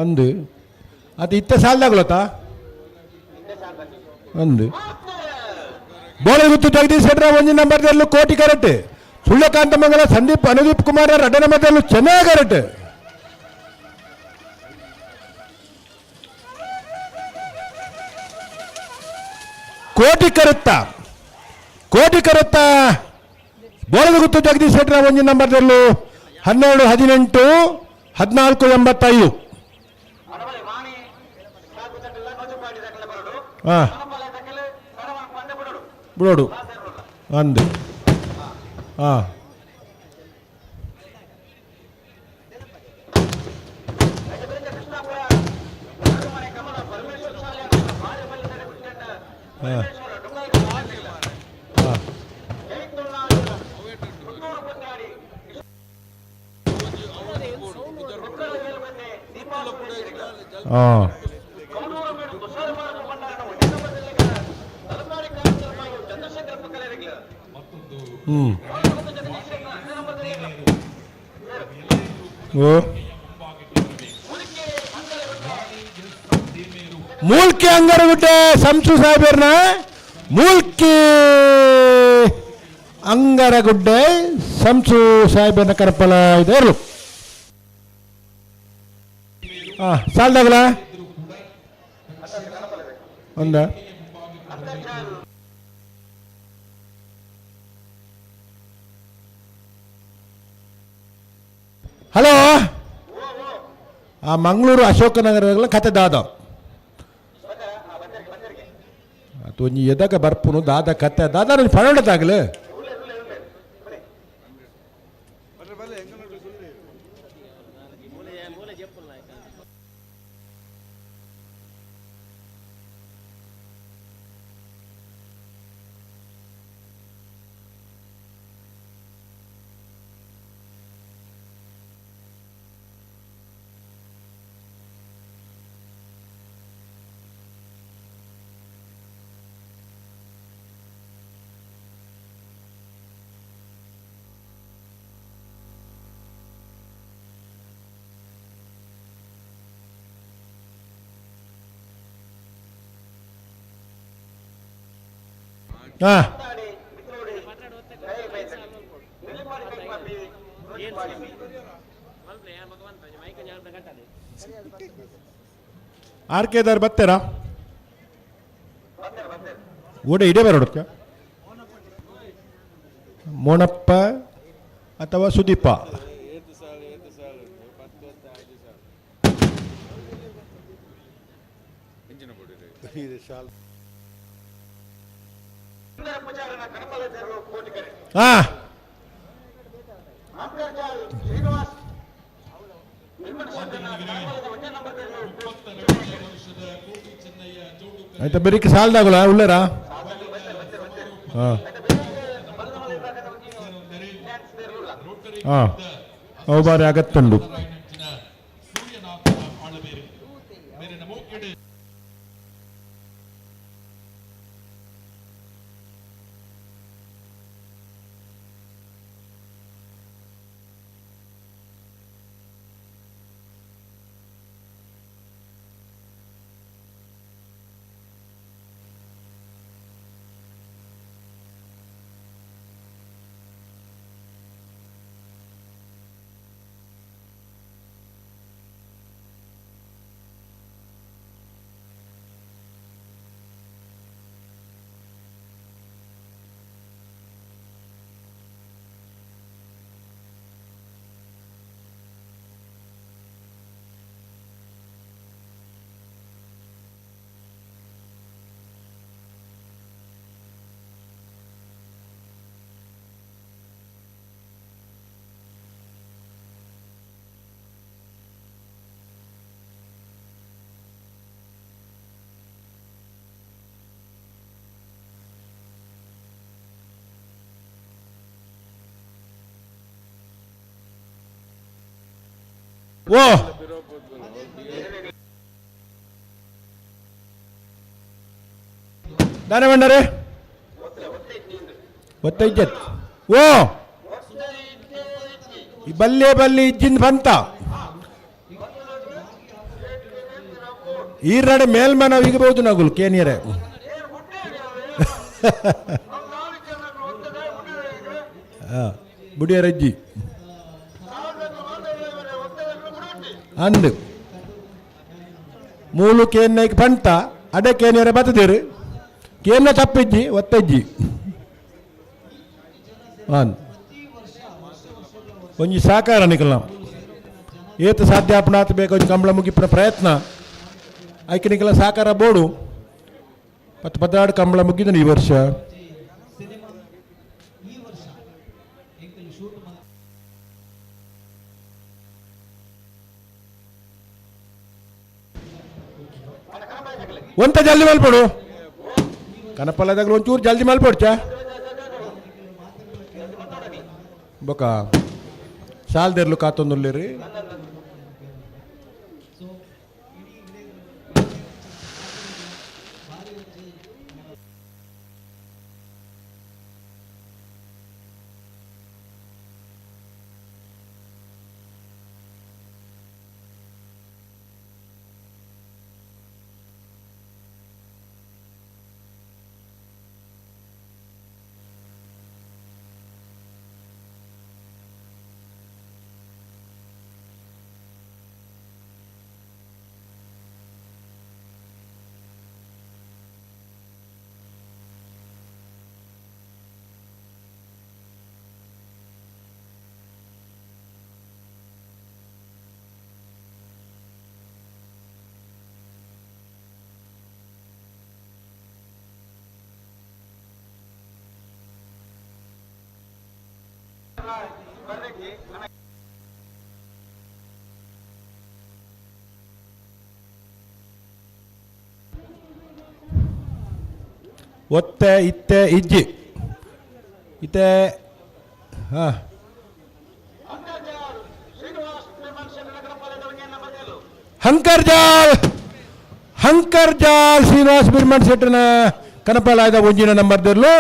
ಅಂದು ಅದು ಇತ್ತ ಸಾಲ ದಾಖಲತ್ತ ಅಂದು ಬೋಳೆ ಗುತ್ತು ಜಗದೀಶ್ ಶೆಟ್ಟರ ಒಂಜಿ ನಂಬರ್ದಲ್ಲೂ ಕೋಟಿ ಕರೆಕ್ಟ್ ಸುಳ್ಯಕಾಂತ ಮಂಗಲ ಸಂದೀಪ್ ಅನುದೀಪ್ ಕುಮಾರ್ ರಡ್ಡ ನಂಬರ್ದಲ್ಲೂ ಚೆನ್ನಾಗಿ ಕರೆಕ್ಟ್ ಕೋಟಿ ಕರುತ್ತ ಕೋಟಿ ಕರುತ್ತ ಬೋಳದ ಗುತ್ತು ಜಗದೀಶ್ ಶೆಟ್ಟರ ಒಂಜಿ ನಂಬರ್ದಲ್ಲೂ 12 18 14 85 ಹಾ ಬಿಡೋಡು ಅಂದು ಹಾ ಹಾ ಓ ಮೂಲ್ಕಿ ಅಂಗರಗುಡ್ಡೆ ಸಂಸು ಸಾಹೇಬರ್ನ ಮೂಲ್ಕಿ ಅಂಗರಗುಡ್ಡೆ ಸಂಸು ಸಾಹೇಬನ ಕರಪಲ ಇದರು. ಹಾಂ ಸಾಲ್ದಾಗಲ ಒಂದ ಹಲೋ ಆ ಮಂಗಳೂರು ಅಶೋಕನಗರಗಳ ಕತೆ ದಾದ ಅದು ಒಂಜಿ ಎದಕ ಬರ್ಪುನು ದಾದ ಕತೆ ದಾದ ನನ್ನ ಪಣೋಡತಾಗಲು. ಹಾಂ ಆರ್ ಕೆದಾರ್ ಬರ್ತಾರಾ? ಓಡೆ ಇಡೇ ಬರೋಡಕ್ಕ ಮೋನಪ್ಪ ಅಥವಾ ಸುದೀಪ? ಹಾ ಆಯ್ತಾ, ಬೆರಿಕೆ ಸಾಲದಾಗಲ್ಲ ಉಳ್ಳೇರಾ? ಹಾಂ ಹಾಂ ಅವು ಬಾರಿ ಅಗತ್ತುಂಡು. ಓ ದಾನೆ ಬಂಡಾರೆ ಒತ್ತೈಜತ್ ಓ ಈ ಬಲ್ಲೆ ಬಲ್ಲಿ ಇಜ್ಜಿಂದ ಬಂತ ಈ ನಡೆ ಮೇಲ್ಮನ ಈಗಬಹುದು ನಗುಲು ಕೇನಿಯರೆ. ಬುಡಿಯರಜ್ಜಿ ಅಂದು ಮೂಲು ಕೇನ್ನೈಕ್ ಪಂಟ ಅಡೆ ಕೇನಿಯರೆ ಬತ್ತದಿರು ಕೇನ ತಪ್ಪಿಜ್ಜಿ ಒತ್ತಜ್ಜಿ ಹಾನ್ ಒಂಜಿ ಸಹಕಾರ ನಿಕಲ್ನ ಏತ ಸಾಧ್ಯ ಅಪನಾತ್ ಬೇಕು ಒಂಜಿ ಕಂಬಳ ಮುಗಿಪಿನ ಪ್ರಯತ್ನ ಐಕೆ ನಿಕಲ ಸಹಕಾರ ಬೋಡು ಪತ್ತು ಪದ್ದಾಡು ಕಂಬಳ ಮುಗಿದನು ಈ ವರ್ಷ. ಒಂತ ಜಲ್ದಿ ಮಲ್ಪಡು ಕನಪಲ್ಲದಾಗ ಒಂಚೂರು ಜಲ್ದಿ ಮಲ್ಪೊಡ್ಚಾ ಬೊಕ ಸಾಲ್ದೆರ್ಲು ಕಾತೊಂದುಲ್ಲೇರಿ. ಒತ್ತೆ ಇತ್ತೆ ಇಜ್ಜಿ ಇತ್ತೆ ಹಾಂ ಹಂಕರ್ಜಾಲ್ ಹಂಕರ್ಜಾಲ್ ಶ್ರೀನಿವಾಸ್ ಬಿರ್ಮಣ್ ಶೆಟ್ಟನ ಕನಪಾಲಾಯದ ಒಂಜಿನ ನಂಬರ್ ದಿರ್ಲು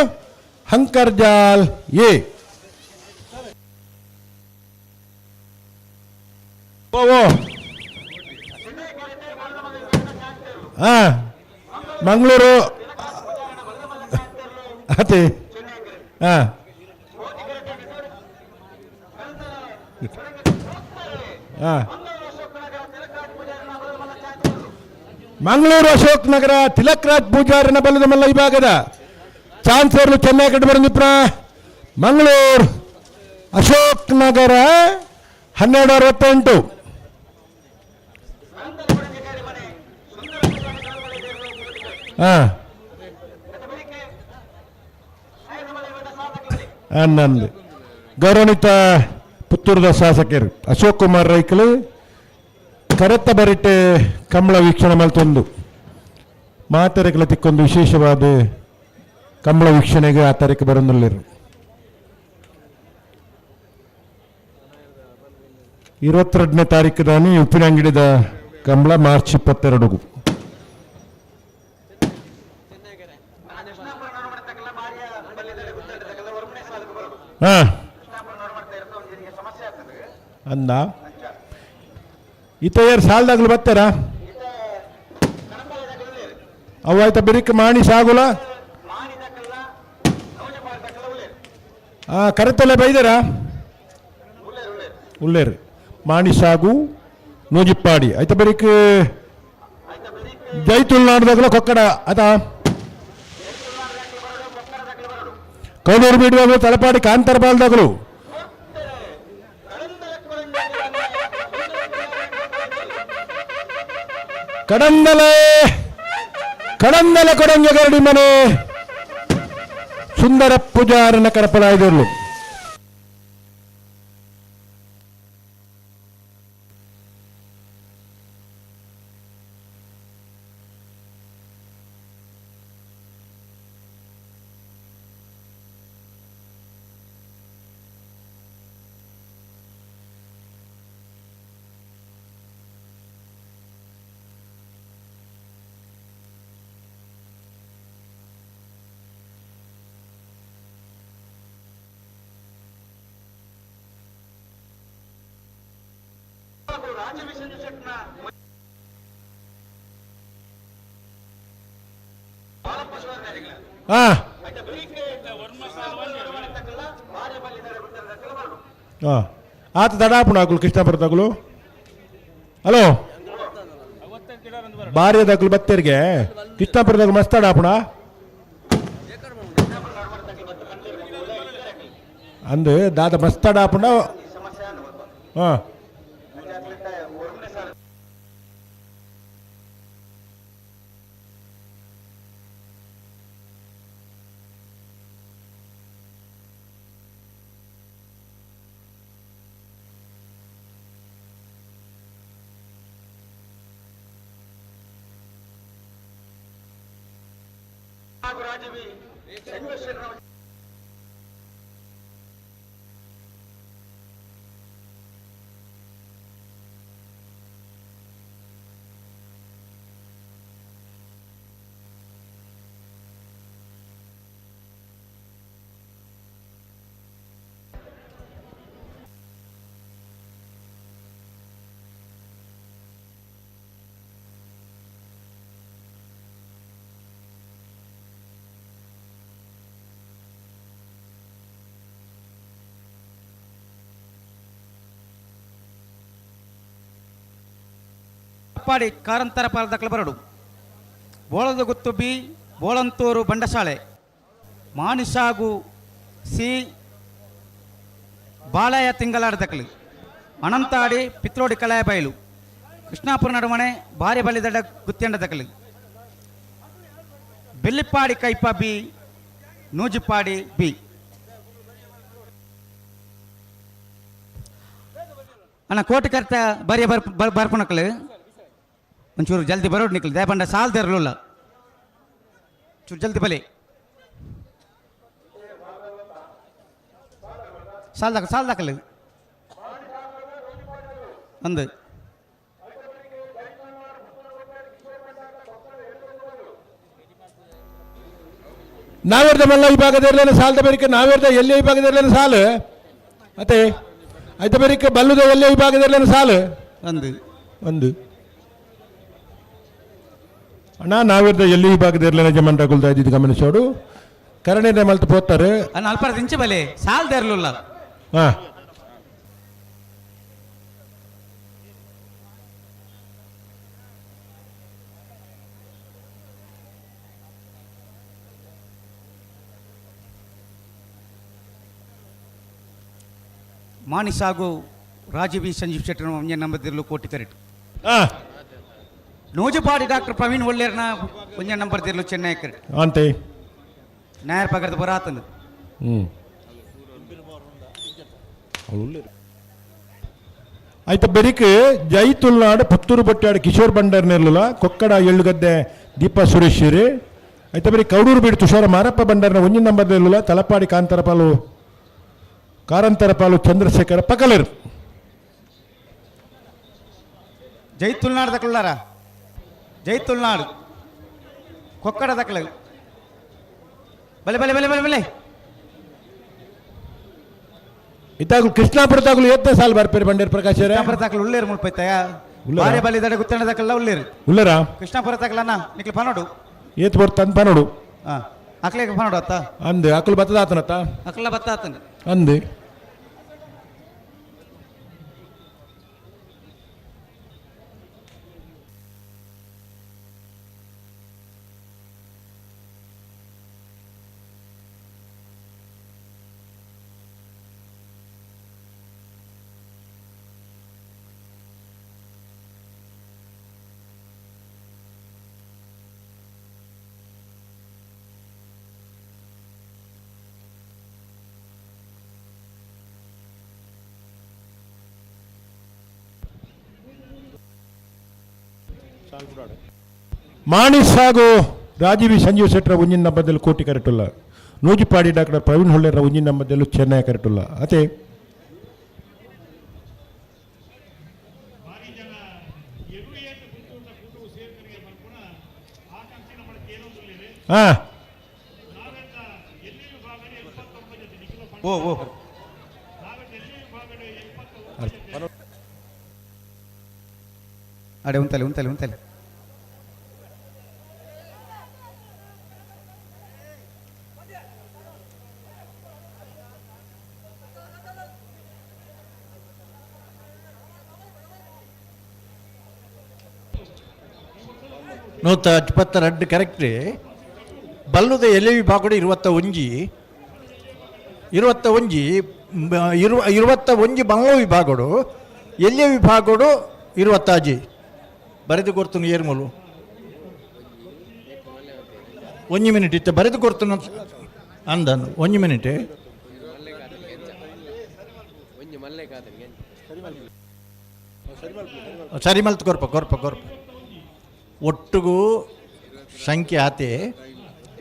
ಹಂಕರ್ಜಾಲ್ ಎ ಓ ಓ ಹಾಂ ಮಂಗಳೂರು ಅದೇ ಹಾಂ ಹಾಂ ಮಂಗಳೂರು ಅಶೋಕ್ ನಗರ ತಿಲಕ್ ರಾಜ್ ಪೂಜಾರನ ಬಲದ ಮಲ್ಲ ವಿಭಾಗದ ಚಾನ್ಸರ್ಲು ಚೆನ್ನೈ ಕಟ್ಟು ಬಂದಿಪ್ರ ಮಂಗಳೂರು ಅಶೋಕ್ ನಗರ 1268. ಹಾಂ 11. ಗೌರವಾನ್ವಿತ ಪುತ್ತೂರದ ಶಾಸಕರು ಅಶೋಕ್ ಕುಮಾರ್ ರೈಕಲು ಕರೆತ್ತ ಬರಿಟೆ ಕಂಬಳ ವೀಕ್ಷಣೆ ಮಲ್ತೊಂದು ಮಾತೆರೆಗಳ ತಿಕ್ಕೊಂದು ವಿಶೇಷವಾದ ಕಂಬಳ ವೀಕ್ಷಣೆಗೆ ಆ ತಾರೀಕು ಬರೊಂದುಲ್ಲೆರ್. 22ನೇ ತಾರೀಕು ದಾನಿ ಉಪ್ಪಿನಂಗಡಿದ ಕಂಬಳ ಮಾರ್ಚ್ 22. ಹಾಂ ಅಂದ ಇತ್ತ ಸಾಲದಾಗ್ಲು ಬರ್ತಾರ ಅವು ಆಯ್ತಾ ಬಿರಿಕ್ ಮಾಣಿ ಸಾಗುಲ ಹಾಂ ಕರೆತಲೆ ಬೈದಾರ ಉಳ್ಳೇರು ಮಾಣಿ ಸಾಗು ನೂಜಿಪ್ಪಾಡಿ ಆಯ್ತಾ ಬರೀಕ್ ಜೈ ತುಳುನಾಡ್ದಾಗಲ ಕೊಕ್ಕಡ ಆತಾ ಕೌಡೂರು ಬೀಡುವಾಗಲು ತಲಪಾಡಿ ಕಾಂತಾರ ಬಾಲ್ದಾಗಲು ಕಡಂದಲೆ ಕಡಂದಲೆ ಕೊಡಂಗೆ ಗರಡಿ ಮನೆ ಸುಂದರ ಪೂಜಾರನ ಕರಪಲಾಯ್ದಿರ್ಲು. ಆತ ದಡಾಪುಣ ಕೃಷ್ಣಪುರದಾಗಲು ಹಲೋ ಬಾರ್ಯದಾಗಲು ಬತ್ತೇರಿಗೆ ಕೃಷ್ಣಾಪುರದಾಗ ಮಸ್ತ್ ಅಡಾಪುಣ ಅಂದು ದಾದ ಮಸ್ತ್ ಅಡಾಪುಣ ಹಾಂ ಅಪ್ಪಾಡಿ ಕಾರಂತರ ಪಾಲದಕ್ಕಲ ಬರಡು ಬೋಳದಗುತ್ತು ಬಿ ಬೋಳಂತೂರು ಬಂಡಶಾಲೆ ಮಾನಿಷಾಗು ಸಿ ಬಾಲಯ ತಿಂಗಳಾಡದಕ್ಕಲಿ ಅನಂತಾಡಿ ಪಿತ್ರೋಡಿ ಕಲಾಯ ಬಯಲು ಕೃಷ್ಣಾಪುರ ನಡುವಣೆ ಭಾರಿ ಬಲಿದಡ ಗುತ್ತೆಂಡದಕ್ಕಲಿ ಬೆಳ್ಳಿಪ್ಪಾಡಿ ಕೈಪ ಬಿ ನೂಜಿಪ್ಪಾಡಿ ಬಿ. ಅಣ್ಣ ಕೋಟಿ ಕರ್ತ ಬರಿಯ ಬರ್ ಬರ್ಪುನಕ್ಲು ಒಂಚೂರು ಜಲ್ದಿ ಬರೋಡು ನಿಕ್ಲು ದೇಪಂಡ ಸಾಲ್ ತೆರಲಿಲ್ಲ ಚೂರು ಜಲ್ದಿ ಬಲಿ ಸಾಲ್ ದಾಖಲು ಸಾಲ್ ದಾಖಲು ಒಂದು ನಾವೇರ್ದ ಮಲ್ಲ ವಿಭಾಗದಲ್ಲಿ ಸಾಲದ ಬೇರಿಕೆ ನಾವೇರ್ದ ಎಲ್ಲಿ ವಿಭಾಗದಲ್ಲಿ ಸಾಲು ಅತ್ತೆ ಆಯ್ತ ಬೇರಿಕೆ ಬಲ್ಲುದ ಎಲ್ಲಿ ವಿಭಾಗದಲ್ಲಿ ಸಾಲು ಒಂದು ಒಂದು ಅಣ್ಣ ನಾವೇರ್ದ ಎಲ್ಲಿ ವಿಭಾಗದಲ್ಲಿ ಜಮನ್ ರಗುಲ್ದ ಇದ್ದಿದ್ದು ಗಮನಿಸೋಡು ಕರಣೆ ಮಲ್ತು ಪೋತಾರೆ ಅಣ್ಣ ಅಲ್ಪ ಇಂಚೆ ಬಲೆ ಸಾಲ್ ಇರಲಿಲ್ಲ ಹಾಂ ಮಾಣಿಸಾಗು ರಾಜೀವಿ ಸಂಜೀವ್ ಶೆಟ್ಟರ್ ಒಂಜೆ ನಂಬರ್ ಕೋಟಿ ಕರೆಟ್ ನೋಜುಪಾಡಿ ಡಾಕ್ಟರ್ ಪ್ರವೀಣ್ ಒಳ್ಳೇರ್ನ ಒಂಜೆ ನಂಬರ್ ತಿರ್ಲು ಚೆನ್ನೈ ಕರೆಟ್ ಅಂತೆ ನಾಯರ್ ಪಗರದ ಬರಾತಂದು ಹ್ಞೂ ಆಯ್ತು ಬೆರಿಕ್ ಜೈ ತುಳ್ನಾಡು ಪುತ್ತೂರು ಬಟ್ಟಾಡು ಕಿಶೋರ್ ಬಂಡರ್ ನೆರ್ಲುಲ ಕೊಕ್ಕಡ ಎಳ್ಳುಗದ್ದೆ ದೀಪಾ ಸುರೇಶ್ ಆಯ್ತು ಬರೀ ಕೌಡೂರು ಬೀಡು ತುಷಾರ ಮಾರಪ್ಪ ಬಂಡರ್ನ ಒಂಜಿ ನಂಬರ್ ನೆರ್ಲುಲ ತಲಪಾಡಿ ಕಾಂತರಪಾಲು ಕಾರಂತರ ಪಾಲು ಚಂದ್ರಶೇಖರ ಪಕಲರು ಜೈ ತುಳ್ನಾಡು ದಕ್ಕಲಾರ ಜೈ ತುಳ್ನಾಡು ಕೊಕ್ಕಡ ದಕ್ಕಲ ಬಲೆ ಬಲೆ ಬಲೆ ಬಲೆ ಬಲೆ ಇತ್ತಾಗಲು ಕೃಷ್ಣಾಪುರ ತಾಗಲು ಎತ್ತ ಸಾಲ್ ಬರ್ಪೇರು ಬಂಡೇರ್ ಪ್ರಕಾಶ್ ಕೃಷ್ಣಾಪುರ ತಾಕಲು ಉಳ್ಳೇರು ಮುಲ್ಪೈತಯ ಬಾರೆ ಬಲಿ ದಡ ಗುತ್ತಣ ದಕ್ಕಲ್ಲ ಉಳ್ಳೇರು ಉಳ್ಳೇರಾ ಕೃಷ್ಣಾಪುರ ತಾಕಲನ್ನ ನಿಕ್ಲು ಪನೋಡು ಏತ್ ಬರ್ತ ಪನೋಡು ಹಾಂ ಅಕ್ಲೇಗೆ ಪನೋಡು ಅತ್ತ ಅಂದೆ ಅಕ್ಲು ಬತ್ತದ ಆತನತ್ತ ಅಕ್ಲ ಬತ್ತ ಆತನ ಅಂದೆ ಮಾಣಿಸ್ ಹಾಗೂ ರಾಜೀವಿ ಸಂಜೀವ್ ಶೆಟ್ಟರ ಒಂಜಿನ ನಂಬದಲ್ಲಿ ಕೋಟಿ ಕರೆಟುಲ್ಲ ನೂಜಿಪಾಡಿ ಡಾಕ್ಟರ್ ಪ್ರವೀಣ್ ಹೊಳ್ಳೆರ ಒಂಜಿನ ನಂಬದಲ್ಲೂ ಚೆನ್ನೈ ಕರೆಟುಲ್ಲ ಅತೆ ಹಾಂ ಓ ಓ ಅಡೆ ಉಂತಲೆ ಉಂತಲೆ ಉಂತಲೆ ನೂತ ಇಪ್ಪತ್ತೆರಡು ಕರೆಕ್ಟ್ ಬಲ್ಲುದ ಎಲೆ ವಿಭಾಗಡು 21 21 21 ಬಂಗ್ಲೋ ವಿಭಾಗಡು ಎಲೆ ವಿಭಾಗಡು 25 ಬರೆದು ಕೊಡ್ತೀನಿ ಏರ್ಮೂಲು ಒಂಜಿ ಮಿನಿಟ್ ಇತ್ತು ಬರೆದು ಕೊಡ್ತೀನಿ ಅಂದನು ಒಂಜಿ ಮಿನಿಟ್ ಸರಿ ಮಲ್ತು ಕೊರ್ಪ ಕೊರ್ಪ ಕೊರ್ಪ ಒಟ್ಟುಗೂ ಸಂಖ್ಯೆ ಆತೆ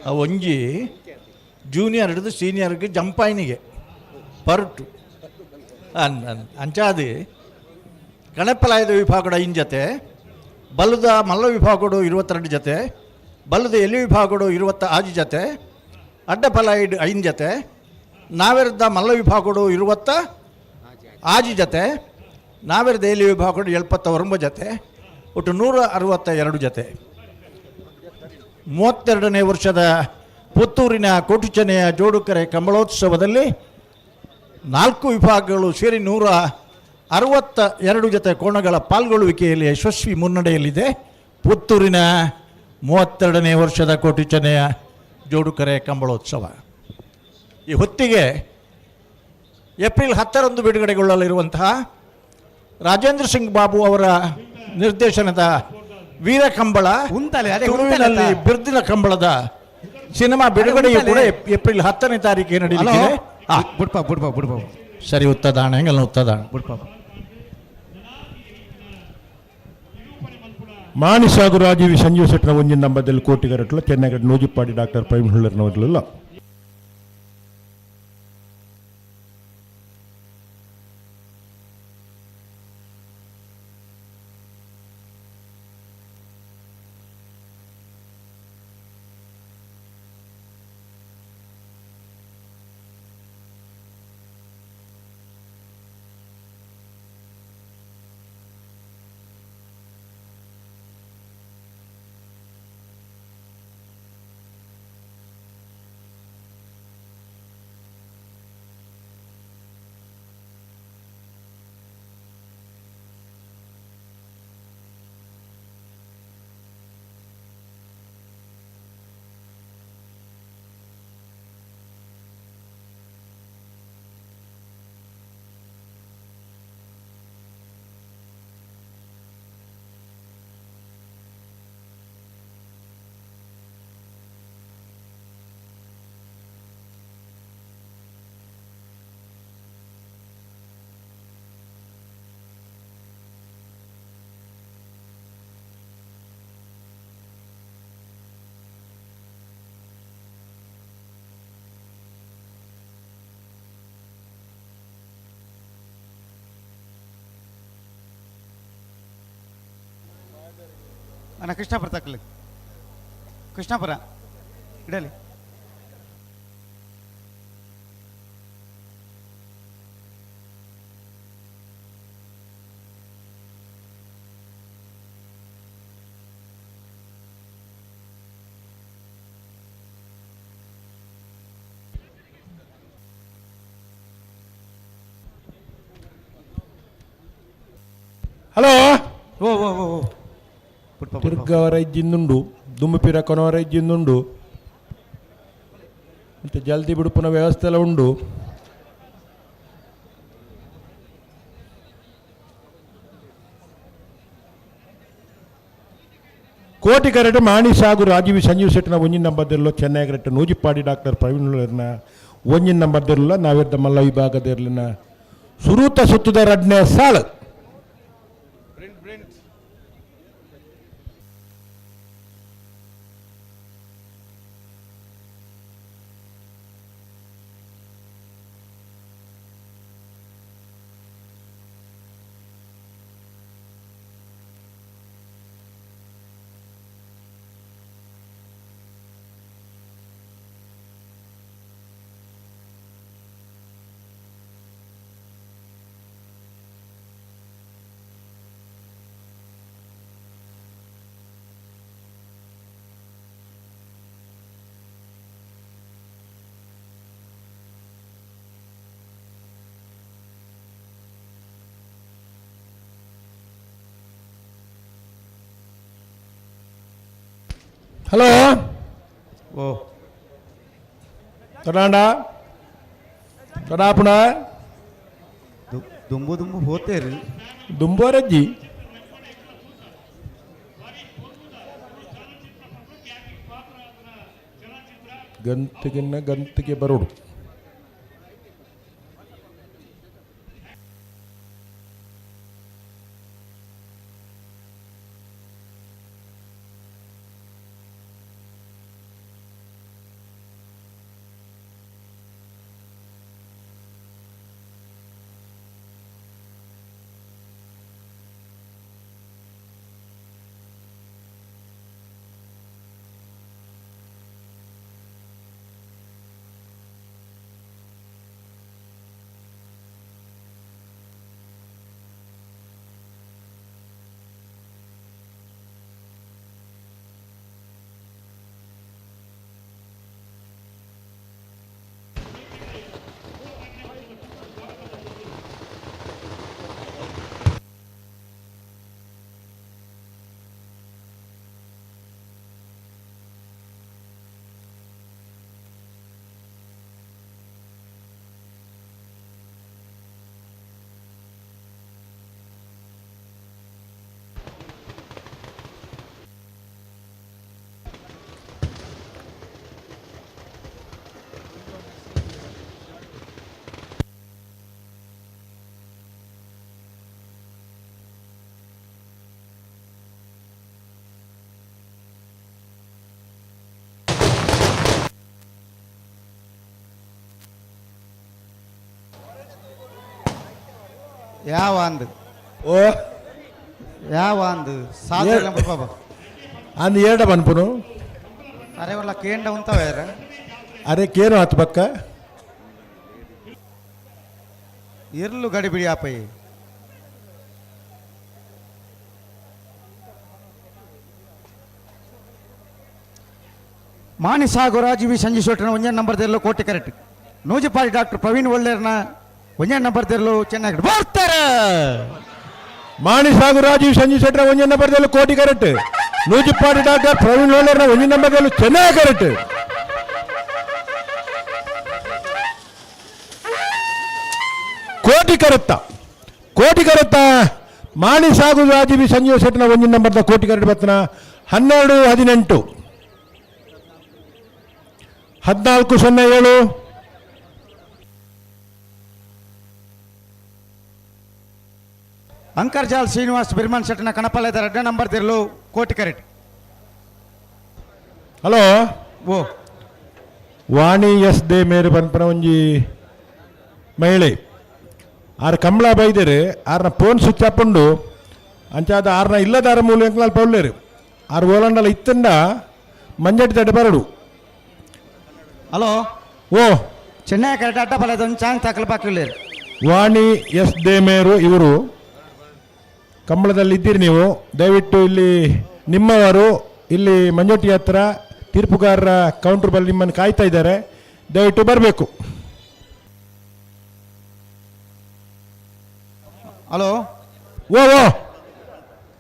ಆ ಒಂಜಿ ಜೂನಿಯರ್ ಹಿಡಿದು ಸೀನಿಯರ್ಗೆ ಜಂಪಾಯಿನಿಗೆ ಪರಟು ಅನ್ ಅಂಚಾದಿ ಗಣಪಲಾಯದ ವಿಭಾಗದ ಐನ್ ಜೊತೆ ಬಲ್ಲದ ಮಲ್ಲ ವಿಭಾಗಡು 22 ಜೊತೆ ಬಲ್ಲದ ಎಲ್ಲಿ ವಿಭಾಗಡು 26 ಜೊತೆ ಅಡ್ಡಪಲಾಯಿಡ್ 5 ಜೊತೆ ನಾವೆರದ ಮಲ್ಲ ವಿಭಾಗಡು 26 ಜೊತೆ ನಾವೆರದ ಎಲ್ಲಿ ವಿಭಾಗಡು 79 ಜೊತೆ ಒಟ್ಟು 162 ಜೊತೆ. 32ನೇ ವರ್ಷದ ಪುತ್ತೂರಿನ ಕೋಟಿಚೆನೆಯ ಜೋಡುಕರೆ ಕಂಬಳೋತ್ಸವದಲ್ಲಿ 4 ವಿಭಾಗಗಳು ಸೇರಿ 162 ಜೊತೆ ಕೋಣಗಳ ಪಾಲ್ಗೊಳ್ಳುವಿಕೆಯಲ್ಲಿ ಯಶಸ್ವಿ ಮುನ್ನಡೆಯಲ್ಲಿದೆ ಪುತ್ತೂರಿನ 32ನೇ ವರ್ಷದ ಕೋಟಿಚೆನೆಯ ಜೋಡುಕರೆ ಕಂಬಳೋತ್ಸವ. ಈ ಹೊತ್ತಿಗೆ ಏಪ್ರಿಲ್ 10ರಂದು ಬಿಡುಗಡೆಗೊಳ್ಳಲಿರುವಂತಹ ರಾಜೇಂದ್ರ ಸಿಂಗ್ ಬಾಬು ಅವರ ನಿರ್ದೇಶನದ ವೀರಕಂಬಳ ತುಳುವಿನಲ್ಲಿ ಬಿರ್ದಿನ ಕಂಬಳದ ಸಿನಿಮಾ ಬಿಡುಗಡೆಯು ಕೂಡ ಏಪ್ರಿಲ್ 10ನೇ ತಾರೀಕಿಗೆ ನಡೆಯಲಿದೆ. ಬುಡ್ಪ ಬುಡ್ಪ ಬುಡ್ಪ ಸರಿ, ಉತ್ತದಾಣ ಹೆಂಗಲ್ಲ ಉತ್ತದಾಣ ಬುಡ್ಪ. ಮಾಣಿಸಾಗು ರಾಜೀವಿ ಸಂಜೀವ್ ಶೆಟ್ಟನ ಒಂಜಿನ ನಂಬರ್ದಲ್ಲಿ ಕೋಟಿಗರಟ್ಲ ಚೆನ್ನಗಡ ನೂಜಿಪ್ಪಾಡಿ ಡಾಕ್ಟರ್ ಪ್ರವೀಣ್ ಹುಳ್ಳರ್ನವರ್ಲೆಲ್ಲ. ಅಣ್ಣ ಕೃಷ್ಣಾಪುರ ತಕ್ಕಲಿ, ಕೃಷ್ಣಾಪುರ ಇಡಲಿ. ಹಲೋ ಓ ಓ ಓ ಓ ತಿರ್ಗವರ ಇಜ್ಜಿಂದುಂಡು, ದುಮ್ಮುಪಿರ ಕೊನವರ ಇಜ್ಜಿಂದುಂಡು, ಮತ್ತು ಜಲ್ದಿ ಬಿಡುಪುನ ವ್ಯವಸ್ಥೆ ಎಲ್ಲ ಉಂಡು. ಕೋಟಿ ಕರೆಟ್ ಮಾಣಿ ಸಾಗು ರಾಜೀವ್ ಸಂಜೀವ್ ಶೆಟ್ಟಿನ ಒಂಜಿನ ನಂಬರ್ದಿರಲು ಚೆನ್ನೈ ನೂಜಿಪ್ಪಾಡಿ ಡಾಕ್ಟರ್ ಪ್ರವೀಣ್ ಒಂಜಿನ ನಂಬರ್ದಿರಲ್ಲ ನಾವಿರ್ದ ಮಲ್ಲ ವಿಭಾಗದಿರಲಿನ ಸುರೂತ ಸುತ್ತದ ರಡ್ನೇ ಸಾಲು. ಹಲೋ ಓ ತಡಾಂಡ ತಡಾಪುಣ ದುಂಬು ದುಂಬು ಹೋತೇರಿ ದುಂಬೋರಜ್ಜಿ. ಗಂತಿಗಿನ್ನ ಗಂತಿಗೆ ಬರೋಡು. ಯಾವ ಅಂದ್ ಓ ಯಾವ ಅಂದ್ ಸಾಧ್ಯ ಬಾಬಾ ಅಂದ್ ಏಡ ಪನ್ಪುನು ಅರೆ ಒಲ್ಲ ಕೇಂಡ ಉಂತವ ಅರೆ ಕೇನು ಹತ್ತು ಪಕ್ಕ ಇರ್ಲು ಗಡಿಬಿಡಿ ಆಪೈ ಮಾಣಿಸಾಗು ರಾಜೀವಿ ಸಂಜೆ ಶೆಟ್ಟನ ಒಂಜೇ ನಂಬರ್ ದೇರ್ಲು ಕೋಟೆ ಕರೆಕ್ಟ್ ನೂಜಿಪಾಡಿ ಡಾಕ್ಟರ್ ಪ್ರವೀಣ್ ಒಳ್ಳೇರ್ನ ಒಂಜೇ ನಂಬರ್ ದೇರ್ಲು ಚೆನ್ನಾಗಿ ಬರ್ತಾರೆ. ಮಾಣಿಸಾಗು ರಾಜೀವ್ ಸಂಜೀವ್ ಶೆಟ್ಟರ ಒಂಜೇ ನಂಬರ್ ದೇರ್ಲು ಕೋಟಿ ಕರೆಕ್ಟ್. ನೂಜಿಪಾಡಿ ಡಾಕ್ಟರ್ ಪ್ರವೀಣ್ ಒಳ್ಳೇರ್ನ ಒಂಜೇ ನಂಬರ್ ದೇರ್ಲು ಚೆನ್ನಾಗಿ ಕರೆಕ್ಟ್. ಕೋಟಿ ಕರೆತ್ತ ಕೋಟಿ ಕರೆತ್ತ ಮಾಣಿಸಾಗು ರಾಜೀವ್ ಸಂಜೀವ್ ಶೆಟ್ಟನ ಒಂಜಿ ನಂಬರ್ದ ಕೋಟಿ ಕರೆಕ್ಟ್ ಬರ್ತನ. 12 18 14 0 7. ಅಂಕರ್ಜಾಲ್ ಶ್ರೀನಿವಾಸ್ ಬಿರ್ಮಾನ್ ಶೆಟ್ಟನ ಕಣಪಾಲಯದ ಎರಡನೇ ನಂಬರ್ ದಿರ್ಲು ಕೋಟಿ ಕರೆಕ್ಟ್. ಹಲೋ ಓ ವಾಣಿ ಎಸ್ they ಮೇರು ಪನ್ಪನ ಒಂಜಿ ಮಹಿಳೆ ಆರು ಕಮಲ ಬೈದೇರು ಆರ್ನ ಫೋನ್ ಸ್ವಿಚ್ ಆಫ್ ಉಂಡು ಅಂಚಾದ ಆರ್ನ ಇಲ್ಲದಾರ ಮೂಲ ಎಂಕ್ಲಾಲ್ ಪೌಲ್ಲೇರು ಆರು ಓಲಂಡಲ ಇತ್ತಂಡ ಮಂಜಟ್ಟಿ ತಡೆ ಬರಡು. ಹಲೋ ಓ ಚೆನ್ನೈ ಕರೆಕ್ಟ್ ಅಡ್ಡ ಬಲದ ಒಂದು ಚಾನ್ಸ್ ತಾಕಲು ಬಾಕಿ. ವಾಣಿ ಎಸ್ ದೇಮೇರು ಇವರು ಕಂಬಳದಲ್ಲಿ ಇದ್ದೀರಿ ನೀವು, ದಯವಿಟ್ಟು ಇಲ್ಲಿ ನಿಮ್ಮವರು ಇಲ್ಲಿ ಮಂಜೋಟಿ ಹತ್ರ ತೀರ್ಪುಗಾರರ ಕೌಂಟರ್ ಬಳಿ ನಿಮ್ಮನ್ನು ಕಾಯ್ತಾ ಇದ್ದಾರೆ, ದಯವಿಟ್ಟು ಬರಬೇಕು. ಹಲೋ ಓ ಓ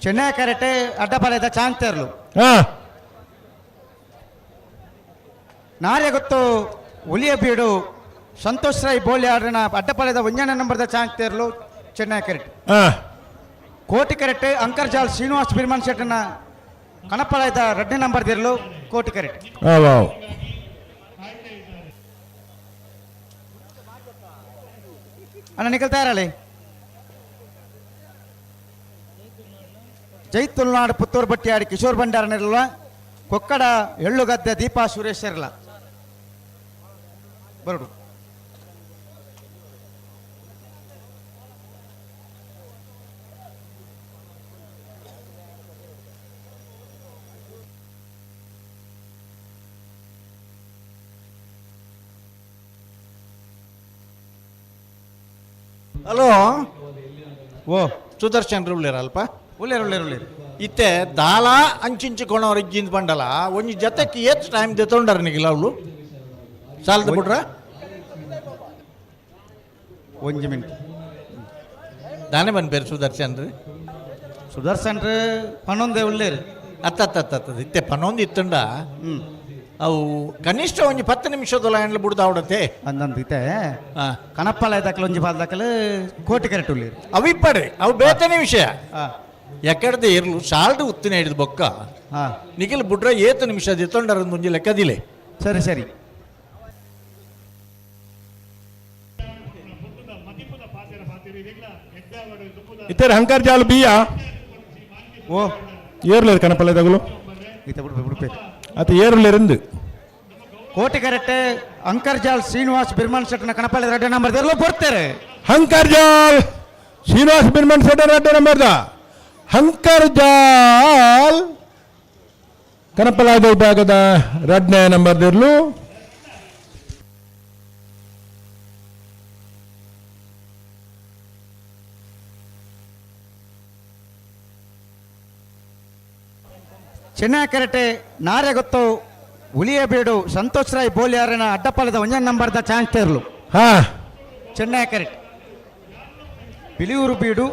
ಚೆನ್ನೈ ಕರೆಕ್ಟ್ ಅಡ್ಡ ಬಲದ ಚಾನ್ಸ್ ತೇರ್ಲು. ಹಾಂ ನಾಳೆ ಗೊತ್ತು ಒಲಿಯ ಬೀಡು ಸಂತೋಷ್ ರೈ ಬೋಲಿ ಆಡ್ರನ ಅಡ್ಡಪಾಳ್ಯದ ಒಂಜನೇ ನಂಬರ್ದ ಚಾನ್ಸ್ ತೇರ್ಲು ಚೆನ್ನೈ ಕರೆಕ್ಟ್. ಹಾಂ ಕೋಟಿ ಕರೆಕ್ಟ್ ಅಂಕರ್ಜಾಲ್ ಶ್ರೀನಿವಾಸ್ ಬಿರ್ಮಾನ್ ಶೆಟ್ಟನ ಕಣಪಾಳ್ಯದ ಎರಡನೇ ನಂಬರ್ ದಿರ್ಲು ಕೋಟಿ ಕರೆಕ್ಟ್. ವಾವ್ ಅಣ್ಣ ನಿಖಲ್ ತಯಾರಳಿ. ಜೈ ತುಳುನಾಡು ಪುತ್ತೂರು ಬಟ್ಟಿಯಾಡಿ ಕಿಶೋರ್ ಭಂಡಾರನಿರಲ್ಲ ಕೊಕ್ಕಡ ಎಳ್ಳುಗದ್ದೆ ದೀಪಾ ಸುರೇಶ್ ಇರಲ್ಲ ಬರಡು. ಹಲೋ ಓ ಸುದರ್ಶನ್ ಉಳ್ಳೇರ ಅಲ್ಪ ಉಳ್ಳೇರು ಉಳ್ಳೇರು ಉಳ್ಳೇರು ಇತ್ತೆ ದಾಲ ಅಂಚಿಂಚಿ ಕೊಣವ್ರ ಇಜ್ಜಿಂದ ಬಂಡಲ ಒಂಜಿ ಜೊತೆಗೆ ಏತ್ ಟೈಮ್ ದೆತ್ತೊಂಡಾರ ನಿಗಿಲ್ಲ ಅವಳು ಸಾಲದ ಬಿಡ್ರ ಒಂಜಿ ಮಿನಿಟ್ ದಾನೆ ಬಂದ್ ಬೇರೆ ಸುದರ್ಶನ್ ರೀ. ಸುದರ್ಶನ್ ರೀ ಪನ್ನೊಂದೇ ಉಳ್ಳೇರು ಅತ್ತ ಅತ್ತ ಅತ್ತ ಅತ್ತ ಇತ್ತೆ ಪನ್ನೊಂದು ಇತ್ತಂಡ ಅವು ಕನಿಷ್ಠ ಒಂಜಿ 10 ನಿಮಿಷದ ಲೈನ್ಲ ಬುಡ್ದು ಅವಡತೆ ಅಂದಂದು ಇತ್ತೆ ಕಣಪ್ಪಾಲ ದಾಖಲೆ ಒಂಜಿ ಬಾಲ್ ದಾಖಲೆ ಕೋಟಿ ಕರೆಕ್ಟ್ ಉಳ್ಳೇರು. ಅವು ಇಪ್ಪಡ್ರಿ ಅವು ಬೇತನೆ ವಿಷಯ ಎಕ್ಕಡದೆ ಇರ್ಲು ಸಾಲ್ಡ್ ಉತ್ತಿನ ಹಿಡಿದು ಬೊಕ್ಕ ನಿಖಿಲ್ ಬುಡ್ರ ಏತು ನಿಮಿಷ ದಿತ್ತೊಂಡರ ಮುಂಜಿ ಲೆಕ್ಕದಿಲೆ. ಸರಿ ಸರಿ ಇತ್ತರ ಹಂಕರ್ ಜಾಲು ಬಿಯ್ಯ ಓ ಏರ್ಲೇರು ಕಣಪಲ್ಲ ತಗುಲು ಇತ್ತೆ ಬಿಡ್ಪೆ ಬಿಡ್ಪೆ ಅತ ಏರ್ಲೇರಂದು ಕೋಟಿ ಕರೆಕ್ಟ್ ಅಂಕರ್ಜಾಲ್ ಶ್ರೀನಿವಾಸ್ ಬಿರ್ಮಾನ್ ಶೆಟ್ಟನ ಕಣಪಾಳ್ಯದ ಎರಡನೇ ನಂಬರ್ ದಿರ್ಲು ಬರ್ತಾರೆ. ಹಂಕರ್ಜಾಲ್ ಶ್ರೀನಿವಾಸ್ ಬಿರ್ಮನ್ ಶೆಟ್ಟರ್ ಎರಡನೇ ನಂಬರ್ದ ಹಂಕರ್ಜಾಲ್ ಕನಪಲಾದ ವಿಭಾಗದ ಎರಡನೇ ನಂಬರ್ ದಿರ್ಲು. ಚೆನ್ನೈ ಕರೆಟೆ ನಾರೆ ಗೊತ್ತು ಉಳಿಯಬೇಡು ಸಂತೋಷ್ ರಾಯ್ ಬೋಲಿಯಾರನ ಅಡ್ಡಪಾಲದ ಒಂಜನೇ ನಂಬರ್ದ ಚಾನ್ಸ್ ತೇರ್ಲು. ಹಾ ಚೆನ್ನೈ ಕರೆಕ್ಟ್ ಬಿಳಿಯೂರು ಬೀಡು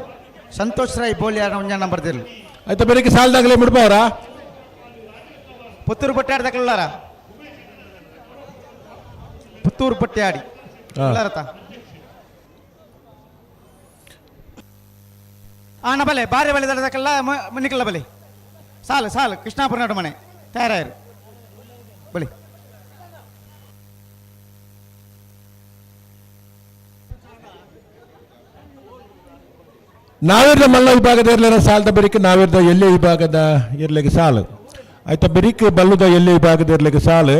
ಸಂತೋಷ್ ರಾಯ್ ಬೋಲಿಯಾರನ ಒಂಜನೇ ನಂಬರ್ ದಿರ್ಲು. ಆಯ್ತಾ ಬೆಳಿಗ್ಗೆ ಸಾಲದಾಗಲೇ ಬಿಡ್ಬಾರ ಪುತ್ತೂರು ಪಟ್ಟಾಡಿ ದಕ್ಕಲಾರ ಪುತ್ತೂರು ಪಟ್ಟಾಡಿ ಉಳ್ಳಾರತ ಆನ ಬಲೆ ಬಾರಿ ಬಲೆ ದಕ್ಕಲ್ಲ ನಿಕ್ಕಲ್ಲ ಬಲೆ ಸಾಲು ಸಾಲು ಕೃಷ್ಣಾಪುರ ನಡು ಮನೆ ತಯಾರಾಯರು ಬಲಿ. ನಾವಿರ್ದ ಮಲ್ಲ ವಿಭಾಗದ ಇರ್ಲಿರ ಸಾಲದ ಬೆರಿಕೆ ನಾವಿರ್ದ ಎಲ್ಲಿ ವಿಭಾಗದ ಇರ್ಲಿಕ್ಕೆ ಸಾಲು ಆಯ್ತಾ ಬೆರಿಕೆ ಬಲ್ಲುದ ಎಲ್ಲಿ ವಿಭಾಗದ ಇರ್ಲಿಕ್ಕೆ ಸಾಲು.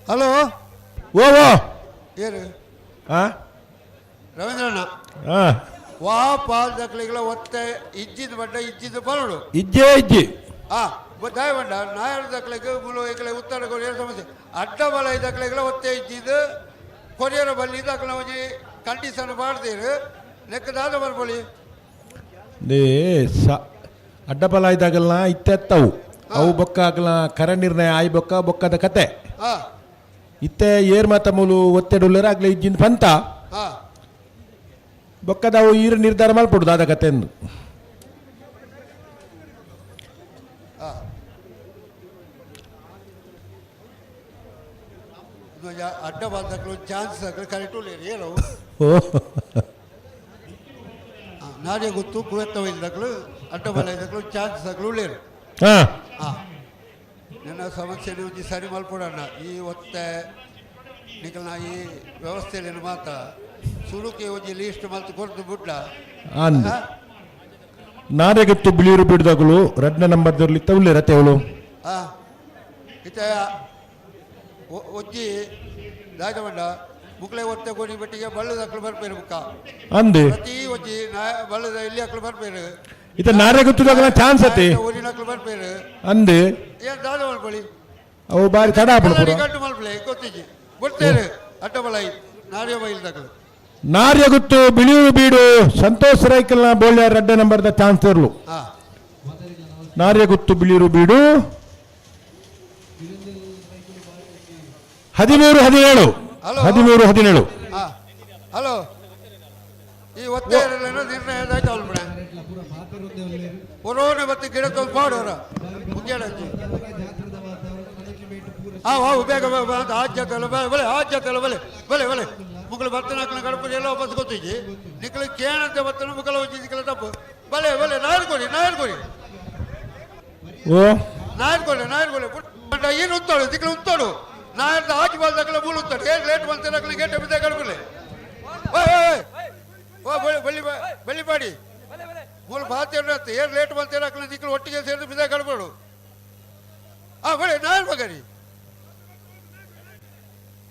ಹಲೋ. ಓ ಓ. ಏನು? ಆ? ರವೀಂದ್ರಣ್ಣ. ಆ. ವಾ ಪಾಲ್ದಕ್ಲಿಗಳ ಒತ್ತೆ ಇಜ್ಜಿದ ಬಂಡ ಇಜ್ಜಿದ ಬರೋಡು. ಇಜ್ಜೇ ಇಜ್ಜಿ. ಆ ದಾಯ ಬಂಡ ನಾಯರ ದಕ್ಲಿಗೆ ಮುಲು ಈಕಲೆ ಉತ್ತರ ಕೊರಿಯರ್ ಸಮಸ್ಯೆ ಅಡ್ಡ ಬಲ ದಕ್ಲಿಗಳ ಒತ್ತೆ ಇಜ್ಜಿದ್ ಕೊರಿಯರ್ ಬಲ್ಲಿ ದಕ್ಲ ಒಂಜಿ ಕಂಡೀಷನ್ ಮಾಡ್ತೀರು ಲೆಕ್ಕದಾದ ಬರ್ಬೋಳಿ. They ಸ ಅಡ್ಡಬಲ ಇದ್ದಾಗಲ್ಲ ಇತ್ತೆತ್ತವು ಅವು ಬೊಕ್ಕ ಆಗಲ ಕರ ನಿರ್ಣಯ ಆಯ್ ಬೊಕ್ಕ ಬೊಕ್ಕದ ಕತೆ. ಇತ್ತೆ ಏರ್ ಮಾತ ಮೂಲು ಒತ್ತೆಡುಲ್ಲರ ಆಗ್ಲೆ ಇಜ್ಜಿನ ಪಂತ ಬೊಕ್ಕದ ಅವು ಈರು ನಿರ್ಧಾರ ಮಲ್ಪೊಡು ದಾದ ಕತೆ ಎಂದು. ಅಡ್ಡ ಬಾಲ್ದಕ್ಲು ಚಾನ್ಸ್ ದಾಖಲೆ ಕರೆಕ್ಟ್ ಉಳ್ಳೇರು ಏನವು. ಓ. ನಾನೇ ಗೊತ್ತು ಕುವೆತ್ತ ದಕ್ಲು ಅಡ್ಡ ಬಲ ಇದ್ದಕ್ಲು ಚಾನ್ಸ್ ದಾಖಲು ಉಳ್ಳೇರು. ನನ್ನ ಸಮಸ್ಯೆ ಒಂಜಿ ಸರಿ ಮಲ್ಪೊಡಣ್ಣ ಈ ಒತ್ತೆ ನಿಕಲ್ನ ಈ ವ್ಯವಸ್ಥೆಯಲ್ಲಿ ಮಾತ ಸುರುಕೆ ಒಂಜಿ ಲೀಸ್ಟ್ ಮಲ್ತು ಕೊರ್ದು ಬುಡ್ಲ. ಅಂದ್ ನಾನೇ ಗೊತ್ತು ಬಿಳಿಯೂರು ಬಿಡ್ದಾಗಲು ರಡ್ನ ನಂಬರ್ ದೊರ್ಲಿ ತೌಲೆ ರತೆ ಅವಳು. ಇತ್ತ ಒಂಜಿ ದಾದ ಬಂಡ ಮುಕ್ಲೆ ಒತ್ತೆ ಕೋಣಿ ಬೆಟ್ಟಿಗೆ ಬಳ್ಳದ ಅಕ್ಲು ಬರ್ಪೇರು ಬುಕ್ಕ. ಅಂದೆ. ಪ್ರತಿ ಒಂಜಿ ಬಳ್ಳದ ಇಲ್ಲಿ ಅಕ್ಲು ಬರ್ಪೇರು. ಇತ್ತ ನಾನೇ ಗೊತ್ತುದಾಗಲ ಚಾನ್ಸ್ ಅತಿ. ಊರಿನ ಅಕ್ಲು ಬರ್ಪೇರು. ಅಂದೆ. ಏನ್ ದಾದ ಮಲ್ಪೊಳಿ. ಅವು ಬಾರಿ ತಡ ಆಪುಂಡು ಪೂರ. ಗಂಟು ಮಲ್ಪಲೆ ಗೊತ್ತಿಜ್ಜಿ ಗೊತ್ತೇರು ಅಡ್ಡ ಬಲೈ ನಾರ್ಯ ಬೈಲ್ ದಾಖಲು. ನಾರ್ಯ ಗುತ್ತು ಬಿಳಿಯೂರು ಬೀಡು ಸಂತೋಷ್ ರೈಕಲ್ನ ಬೋಳ್ಯ ರಡ್ಡ ನಂಬರ್ದ ಚಾನ್ಸ್ ಇರ್ಲು. ನಾರ್ಯ ಗುತ್ತು ಬಿಳಿಯೂರು ಬೀಡು 13-17. 13-17. ಹಲೋ ಈ ಒತ್ತೆ ನಿರ್ಣಯ ಆಯ್ತು ಅಲ್ಪಣೆ ಕೊರೋನೆ ಮತ್ತೆ ಗಿಡ ತಂದು ಪಾಡೋರ ಮುಖ್ಯಡಂಚಿ. ಹಾವು ಬೇಗ ಬೇಗ ಅಂತ ಆಜ್ಯತೆಲ್ಲ ಬಲೆ ಆಜ್ಯತೆಲ್ಲ ಬಲೆ ಬಲೆ ಬಲೆ ಮುಕ್ಕಳು ಬರ್ತನ ಕಡಪು ಎಲ್ಲ ವಾಪಸ್ ಗೊತ್ತಿಜ್ಜಿ ನಿಕ್ಕಲು ಕೇಳಂತೆ ಬರ್ತನ ಮುಕ್ಕಳ ಹೋಗಿ ನಿಕ್ಕಲ ತಪ್ಪು ಬಲೆ ಬಲೆ ನಾಯರ್ ಕೊಡಿ ನಾಯರ್ ಕೊಡಿ. ಓ. ನಾಯರ್ ಕೊಡಿ ನಾಯರ್ ಕೊಡಿ ಬಂಡ ಏನು ಉತ್ತಾಡು ದಿಕ್ಕಲು ಉತ್ತಾಡು ನಾಯರ್ದ ಆಚೆ ಬಾಲ್ದಾಕಲ ಮೂಲು ಉತ್ತಾಡು ಏನು ಲೇಟ್ ಬಂತ ಗೇಟ್ ಬಿದ್ದ ಕಡಪುಲೆ ಓ ಓ ಬಳ್ಳಿ ಬಳ್ಳಿಪಾಡಿ ಮೂಲ ಭಾರತೀಯ ಏನು ಲೇಟ್ ಬಂತೇನೆ ಹಾಕಲಿ ದಿಕ್ಕಲು ಒಟ್ಟಿಗೆ ಸೇರಿದು ಬಿದ್ದ ಕಡಪಡು. ಬಳೆ ನಾಯರ್ ಮಗರಿ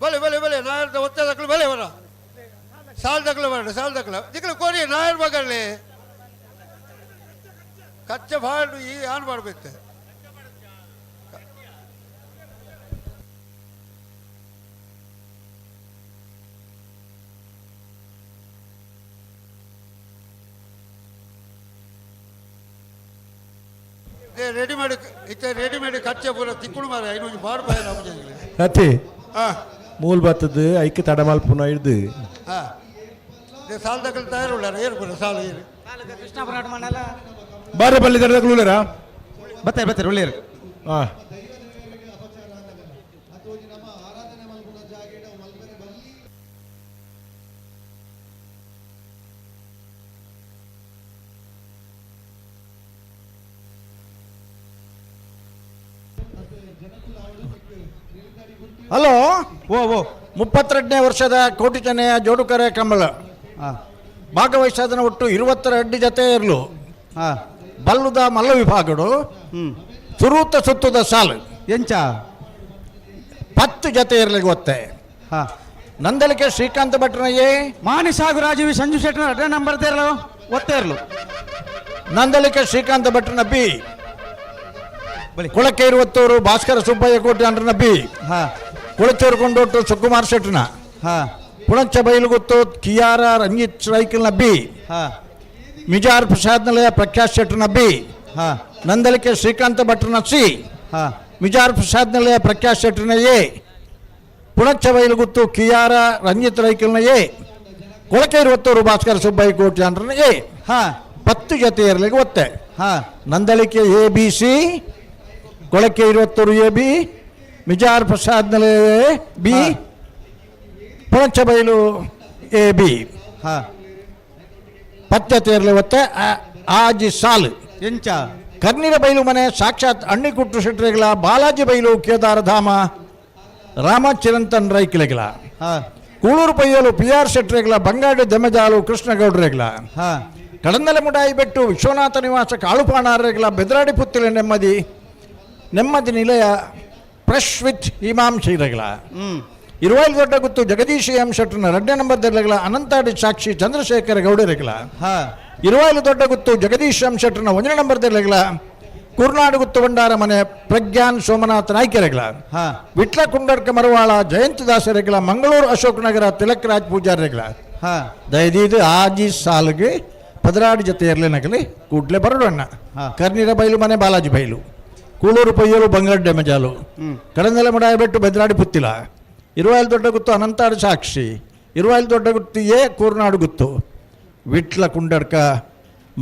ಬಲೆ ಬಲೆ ಬಲೆ ನಾಯರ್ದ ಒತ್ತೆ ದಕ್ಕಲು ಬಲೆ ಬರ ಸಾಲ್ ದಕ್ಕಲು ಬರಡ ಸಾಲ್ ದಕ್ಕಲ ದಿಕ್ಕಲು ಕೋರಿ ನಾಯರ್ ಮಗಲ್ಲಿ ಕಚ್ಚ ಬಾಡು ಈ ಆನ್ ಮಾಡ್ಬೇಕು. ರೆಡಿಮೇಡ್ ಇತ್ತೆ ರೆಡಿಮೇಡ್ ಕಚ್ಚೆ ಪೂರ ತಿಕ್ಕುಡು ಮಾರ ಐನೂರು ಬಾಡು ಬಾಯ ನಮಗೆ. ಅತಿ ಮೂಲ್ ಬತ್ತದ ಐಕ್ ತಡ ಮಲ್ಪುನ ಹಿಡ್ದು. ಸಾಲ್ ದಕ್ಕಲು ತಯಾರುಳ್ಳಾರ ಏರು ಪೂರ ಸಾಲು ಏರು. ಬಾರೆ ಬಲ್ಲಿ ದಡದಕ್ಕಲು ಉಳ್ಳೇರಾ? ಬತ್ತಾರೆ ಬತ್ತಾರೆ ಉಳ್ಳೇರು. ಹಲೋ. ಓ ಓ. 32ನೇ ವರ್ಷದ ಕೋಟಿ ಚೆನ್ನಯ್ಯ ಜೋಡುಕರೆ ಕಂಬಳ ಭಾಗವಹಿಸಾದನ ಒಟ್ಟು 22 ಜತೆ ಇರಲು. ಬಲ್ಲುದ ಮಲ್ಲ ವಿಭಾಗಡು ಸುರೂತ ಸುತ್ತದ ಸಾಲು ಎಂಚ 10 ಜತೆ ಇರಲಿಕ್ಕೆ ಗೊತ್ತೆ. ನಂದಲಿಕೆ ಶ್ರೀಕಾಂತ ಭಟ್ರನಯ್ಯೇ ಮಾನಿಸಾಗು ರಾಜೀವಿ ಸಂಜು ಶೆಟ್ಟನ ಅಡ್ಡ ನಂಬರ್ ತೇರಲು ಒತ್ತೆ ಇರಲು. ನಂದಲಿಕೆ ಶ್ರೀಕಾಂತ ಭಟ್ರನ ಬಿ ಕುಳಕ್ಕೆ ಇರುವತ್ತೂರು ಭಾಸ್ಕರ ಸುಬ್ಬಯ್ಯ ಕೋಟಿ ಅಂಡ್ರನ ಬಿ ಕುಳಚೂರು ಕೊಂಡೋಟು ಸುಕುಮಾರ್ ಶೆಟ್ಟನ ಪುಣಚ ಬೈಲುಗುತ್ತು ಕಿಯಾರ ರಂಜಿತ್ ರೈಕಲ್ನ ಬಿ ಮಿಜಾರ್ ಪ್ರಸಾದ್ ನಿಲಯ ಪ್ರಖ್ಯಾತ್ ಶೆಟ್ಟನ ಬಿ ನಂದಲಿಕೆ ಶ್ರೀಕಾಂತ ಭಟ್ರನ ಸಿ ಮಿಜಾರ್ ಪ್ರಸಾದ್ ನಿಲಯ ಪ್ರಖ್ಯಾತ್ ಶೆಟ್ಟನ ಎ ಪುಣಚ ಬೈಲುಗುತ್ತು ಕಿಯಾರ ರಂಜಿತ್ ರೈಕಲ್ನ ಎ ಕೊಳಕೆ ಇರುವತ್ತೂರು ಭಾಸ್ಕರ ಸುಬ್ಬಯ್ಯ ಕೋಟಿ ಅಂಡ್ರನ ಎ 10 ಜೊತೆ ಇರಲಿಕ್ಕೆ ಒತ್ತೆ. Nandalike A B C Kolake Iruvattur A B Mijar Prasad Nilaya A B Punachabailu A B ಪತ್ತೆ ಇರಲಿ ಒತ್ತೆ. ಆಜಿ ಸಾಲು ಎಂಚ ಕರ್ನಿರ ಬೈಲು ಮನೆ ಸಾಕ್ಷಾತ್ ಅಣ್ಣಿಕುಟ್ಟು ಶೆಟ್ಟರಿಗಳ ಬಾಲಾಜಿ ಬೈಲು ಕೇದಾರಧಾಮ ರಾಮ ಚಿರಂತನ್ ರೈಕಿಲೆಗಳ ಕೂಳೂರು ಪೈಯಲು ಪಿ ಆರ್ ಶೆಟ್ಟರಿಗಳ ಬಂಗಾಡಿ ದೆಮೆಜಾಲು ಕೃಷ್ಣಗೌಡರಿಗಳ ಕಡಂದಲೆ ಮುಡಾಯಿ ಬೆಟ್ಟು ವಿಶ್ವನಾಥ ನಿವಾಸ ಕಾಳುಪಾಣಾರಗಳ ಬೆದರಾಡಿ ಪುತ್ತಿಲ ನೆಮ್ಮದಿ ನೆಮ್ಮದಿ ನಿಲಯ ಪ್ರಶ್ವಿತ್ ಹಿಮಾಂ ಶ್ರೀರಗಳ. ಇರುವಾಯಿಲ್ ದೊಡ್ಡ ಗುತ್ತು ಜಗದೀಶ್ ಎಂ ಶೆಟ್ಟರ್ನ 2ನೇ ನಂಬರ್ ದೆರ್ಲಗಳ ಅನಂತಾಡಿ ಸಾಕ್ಷಿ ಚಂದ್ರಶೇಖರ ಗೌಡರಿಗಳ. ಇರುವಾಯಿಲ್ ದೊಡ್ಡ ಗುತ್ತು ಜಗದೀಶ್ ಎಂ ಶೆಟ್ಟರ್ನ 1ನೇ ನಂಬರ್ ದೆರ್ಲಗಳ ಕುರ್ನಾಡು ಗುತ್ತು ಭಂಡಾರ ಮನೆ ಪ್ರಜ್ಞಾನ್ ಸೋಮನಾಥ್ ನಾಯ್ಕರೆಗಳ. ವಿಟ್ಲ ಕುಂಡರ್ಕ ಮರವಾಳ ಜಯಂತ ದಾಸರೆಗಳ. ಮಂಗಳೂರು ಅಶೋಕ್ ನಗರ ತಿಲಕ್ ರಾಜ್ ಪೂಜಾರಿಗಳ. ದಯದೀದು ಆಜಿ ಸಾಲಿಗೆ 16 ಜೊತೆ ಇರಲಿ ಕೂಡ್ಲೆ ಬರೋಣ. ಕರ್ನೀರ ಬೈಲು ಮನೆ ಬಾಲಾಜಿ ಬೈಲು, ಕೂಳೂರು ಪೊಯ್ಯಲು ಬಂಗಾರ ಡೆಮಜಾಲು, ಕಡಂದಲೆ ಮಡಾಯಬೆಟ್ಟು ಬೆದ್ರಾಡಿ ಪುತ್ತಿಲ, ಇರುವಾಯಿಲ್ ದೊಡ್ಡ ಗುತ್ತು ಅನಂತಾಡು ಸಾಕ್ಷಿ, ಇರುವಾಯಿಲ್ ದೊಡ್ಡ ಗುತ್ತು ಎ ಕೂರ್ನಾಡು ಗುತ್ತು, ವಿಟ್ಲ ಕುಂಡಡ್ಕ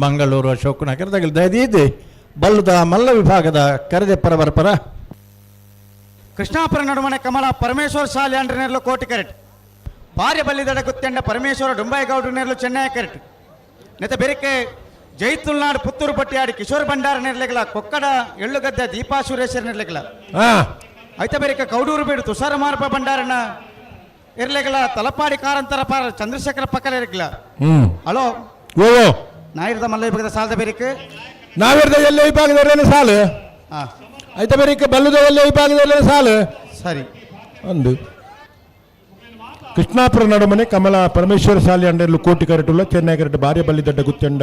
ಮಂಗಳೂರು ಅಶೋಕ್ ನಗರದಾಗ. ದಯದೀದು ಬಲ್ಲದ ಮಲ್ಲ ವಿಭಾಗದ ಕರೆದೆ ಪರಬರಪರ. ಕೃಷ್ಣಾಪುರ ನಡುಮನೆ ಕಮಲ ಪರಮೇಶ್ವರ ಶಾಲೆ ಅಂಡ್ರನೆರ್ಲು ಕೋಟಿ ಕರೆಟ್. ಪಾರ್ಯ ಬಲ್ಲಿದಡ ಗುತ್ತೆಂಡ ಪರಮೇಶ್ವರ ಡುಂಬಾಯಿಗೌಡ್ರ ನೆರ್ಲು ಚೆನ್ನೈ ಕರೆಟ್. ನೆತ ಬೆರಿಕೆ ಜೈತುಲ್ನಾಡು ಪುತ್ತೂರು ಪಟ್ಟಿಯಾಡಿ ಕಿಶೋರ್ ಭಂಡಾರ ನೆರ್ಲೆಗಳ ಕೊಕ್ಕಡ ಎಳ್ಳುಗದ್ದೆ ದೀಪಾ ಸುರೇಶರ್ ನೆರ್ಲೆಗಳ. ಐತ ಬೆರಿಕೆ ಕೌಡೂರು ಬೀಡು ತುಷಾರ ಮಾರಪ್ಪ ಭಂಡಾರನ ಇರ್ಲೆಗಳ ತಲಪಾಡಿ ಕಾರಂತರ ಪಾರ ಚಂದ್ರಶೇಖರ ಪಕ್ಕಲ ಇರ್ಲಿಲ್ಲ. ಹಲೋ ಓ ನಾಯಿರ್ದ ಮಲ್ಲ ವಿಭಾಗದ ಸಾಲದ ಬೆರಿಕೆ ನಾವಿರ್ದ ಎಲ್ಲ ವಿಭಾಗದವರೇನು ಸಾಲು ಐತ ಬೆರಿಕೆ ಬಲ್ಲುದ ಎಲ್ಲ ವಿಭಾಗದವರೇನು ಸಾಲು. ಸರಿ. ಒಂದು ಕೃಷ್ಣಾಪುರ ನಡುಮನೆ ಕಮಲ ಪರಮೇಶ್ವರ ಶಾಲೆ ಅಂಡರ್ಲು ಕೋಟಿ ಕರೆಟುಲ್ಲ ಚೆನ್ನೈ ಕರೆಟು ಭಾರ್ಯ ಬಲ್ಲಿದಡ್ಡ ಗುತ್ತೆಂಡ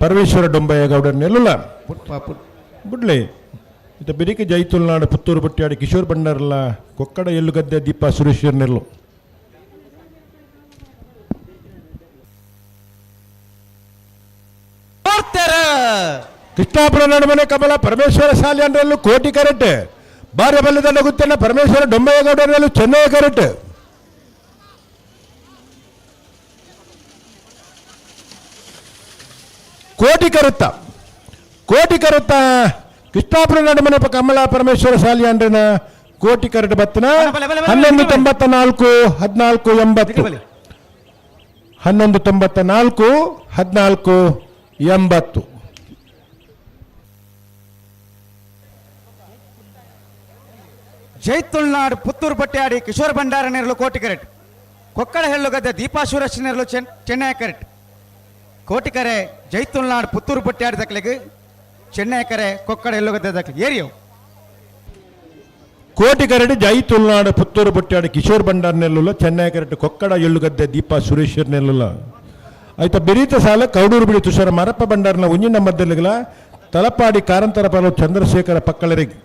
ಪರಮೇಶ್ವರ ಡೊಂಬಯ್ಯ ಗೌಡರ್ ನೆಲ್ಲುಲ್ಲ ಬುಡ್ಲೆ. ಇತ ಬೆರಿಕೆ ಜೈತುಲ್ನಾಡು ಪುತ್ತೂರು ಬಟ್ಟಿಯಾಡಿ ಕಿಶೋರ್ ಭಂಡಾರಲ್ಲ ಕೊಕ್ಕಡ ಎಳ್ಳುಗದ್ದೆ ದೀಪಾ ಸುರೇಶ್ವರ್ ನೆಲ್ಲು. ಕೃಷ್ಣಾಪುರ ನಡುಮನೆ ಕಮಲ ಪರಮೇಶ್ವರ ಶಾಲೆ ಅಂಡ್ರಲ್ಲೂ ಕೋಟಿ ಕರೆಟ್ ಭಾರ್ಯ ಬಲ್ಲಿದಡ್ಡ ಗುತ್ತೆಂಡ ಪರಮೇಶ್ವರ ಡೊಂಬಯ್ಯ ಗೌಡರ್ ನೆಲ್ಲು ಚೆನ್ನೈ ಕರೆಟ್. ಕೋಟಿ ಕರುತ್ತ ಕೋಟಿ ಕರುತ್ತ ಕೃಷ್ಣಾಪುರ ನಡುಮನೆ ಕಮಲ ಪರಮೇಶ್ವರ ಶಾಲೆ ಅಂಡ್ರನ ಕೋಟಿ ಕರಟ ಬತ್ತನ 11.94 14.80 11.94 14.80. ಜೈತುಲ್ನಾಡು ಪುತ್ತೂರು ಪಟ್ಟಿಯಾಡಿ ಕಿಶೋರ್ ಭಂಡಾರ ನೆರಳು ಕೋಟಿ ಕರೆಟ್. ಕೊಕ್ಕಡ ಹೆಳ್ಳುಗದ್ದೆ ದೀಪಾ ಸುರೇಶ್ ನೆರಳು ಚೆನ್ನೈ ಕರೆಟ್. ಕೋಟಿಕರೆ ಜೈತುಲ್ನಾಡು ಪುತ್ತೂರು ಪಟ್ಟಿಯಾಡಿ ದಕ್ಕಲಿಗೆ ಚೆನ್ನೈ ಕರೆ ಕೊಕ್ಕಡ ಹೆಳ್ಳುಗದ್ದೆ ದಕ್ಕಲಿಗೆ ಏರಿಯೋ. ಕೋಟಿ ಕರಡು ಜೈತುಲ್ನಾಡು ಪುತ್ತೂರು ಪಟ್ಟಿಯಾಡಿ ಕಿಶೋರ್ ಭಂಡಾರ್ ನೆಲ್ಲುಲ್ಲ ಚೆನ್ನೈ ಕರಡು ಕೊಕ್ಕಡ ಎಳ್ಳುಗದ್ದೆ ದೀಪಾ ಸುರೇಶ್ವರ್ ನೆಲ್ಲುಲ್ಲ. ಆಯ್ತಾ ಬೆರೀತ ಸಾಲ ಕೌಡೂರು ಬಿಡಿ ತುಷಾರ ಮಾರಪ್ಪ ಭಂಡಾರ್ನ ಒಂಜಿನ ಮದ್ದಲ್ಲಿಗಲ ತಲಪಾಡಿ ಕಾರಂತರ ಪಾಲು ಚಂದ್ರಶೇಖರ ಪಕ್ಕಳರಿಗೆ.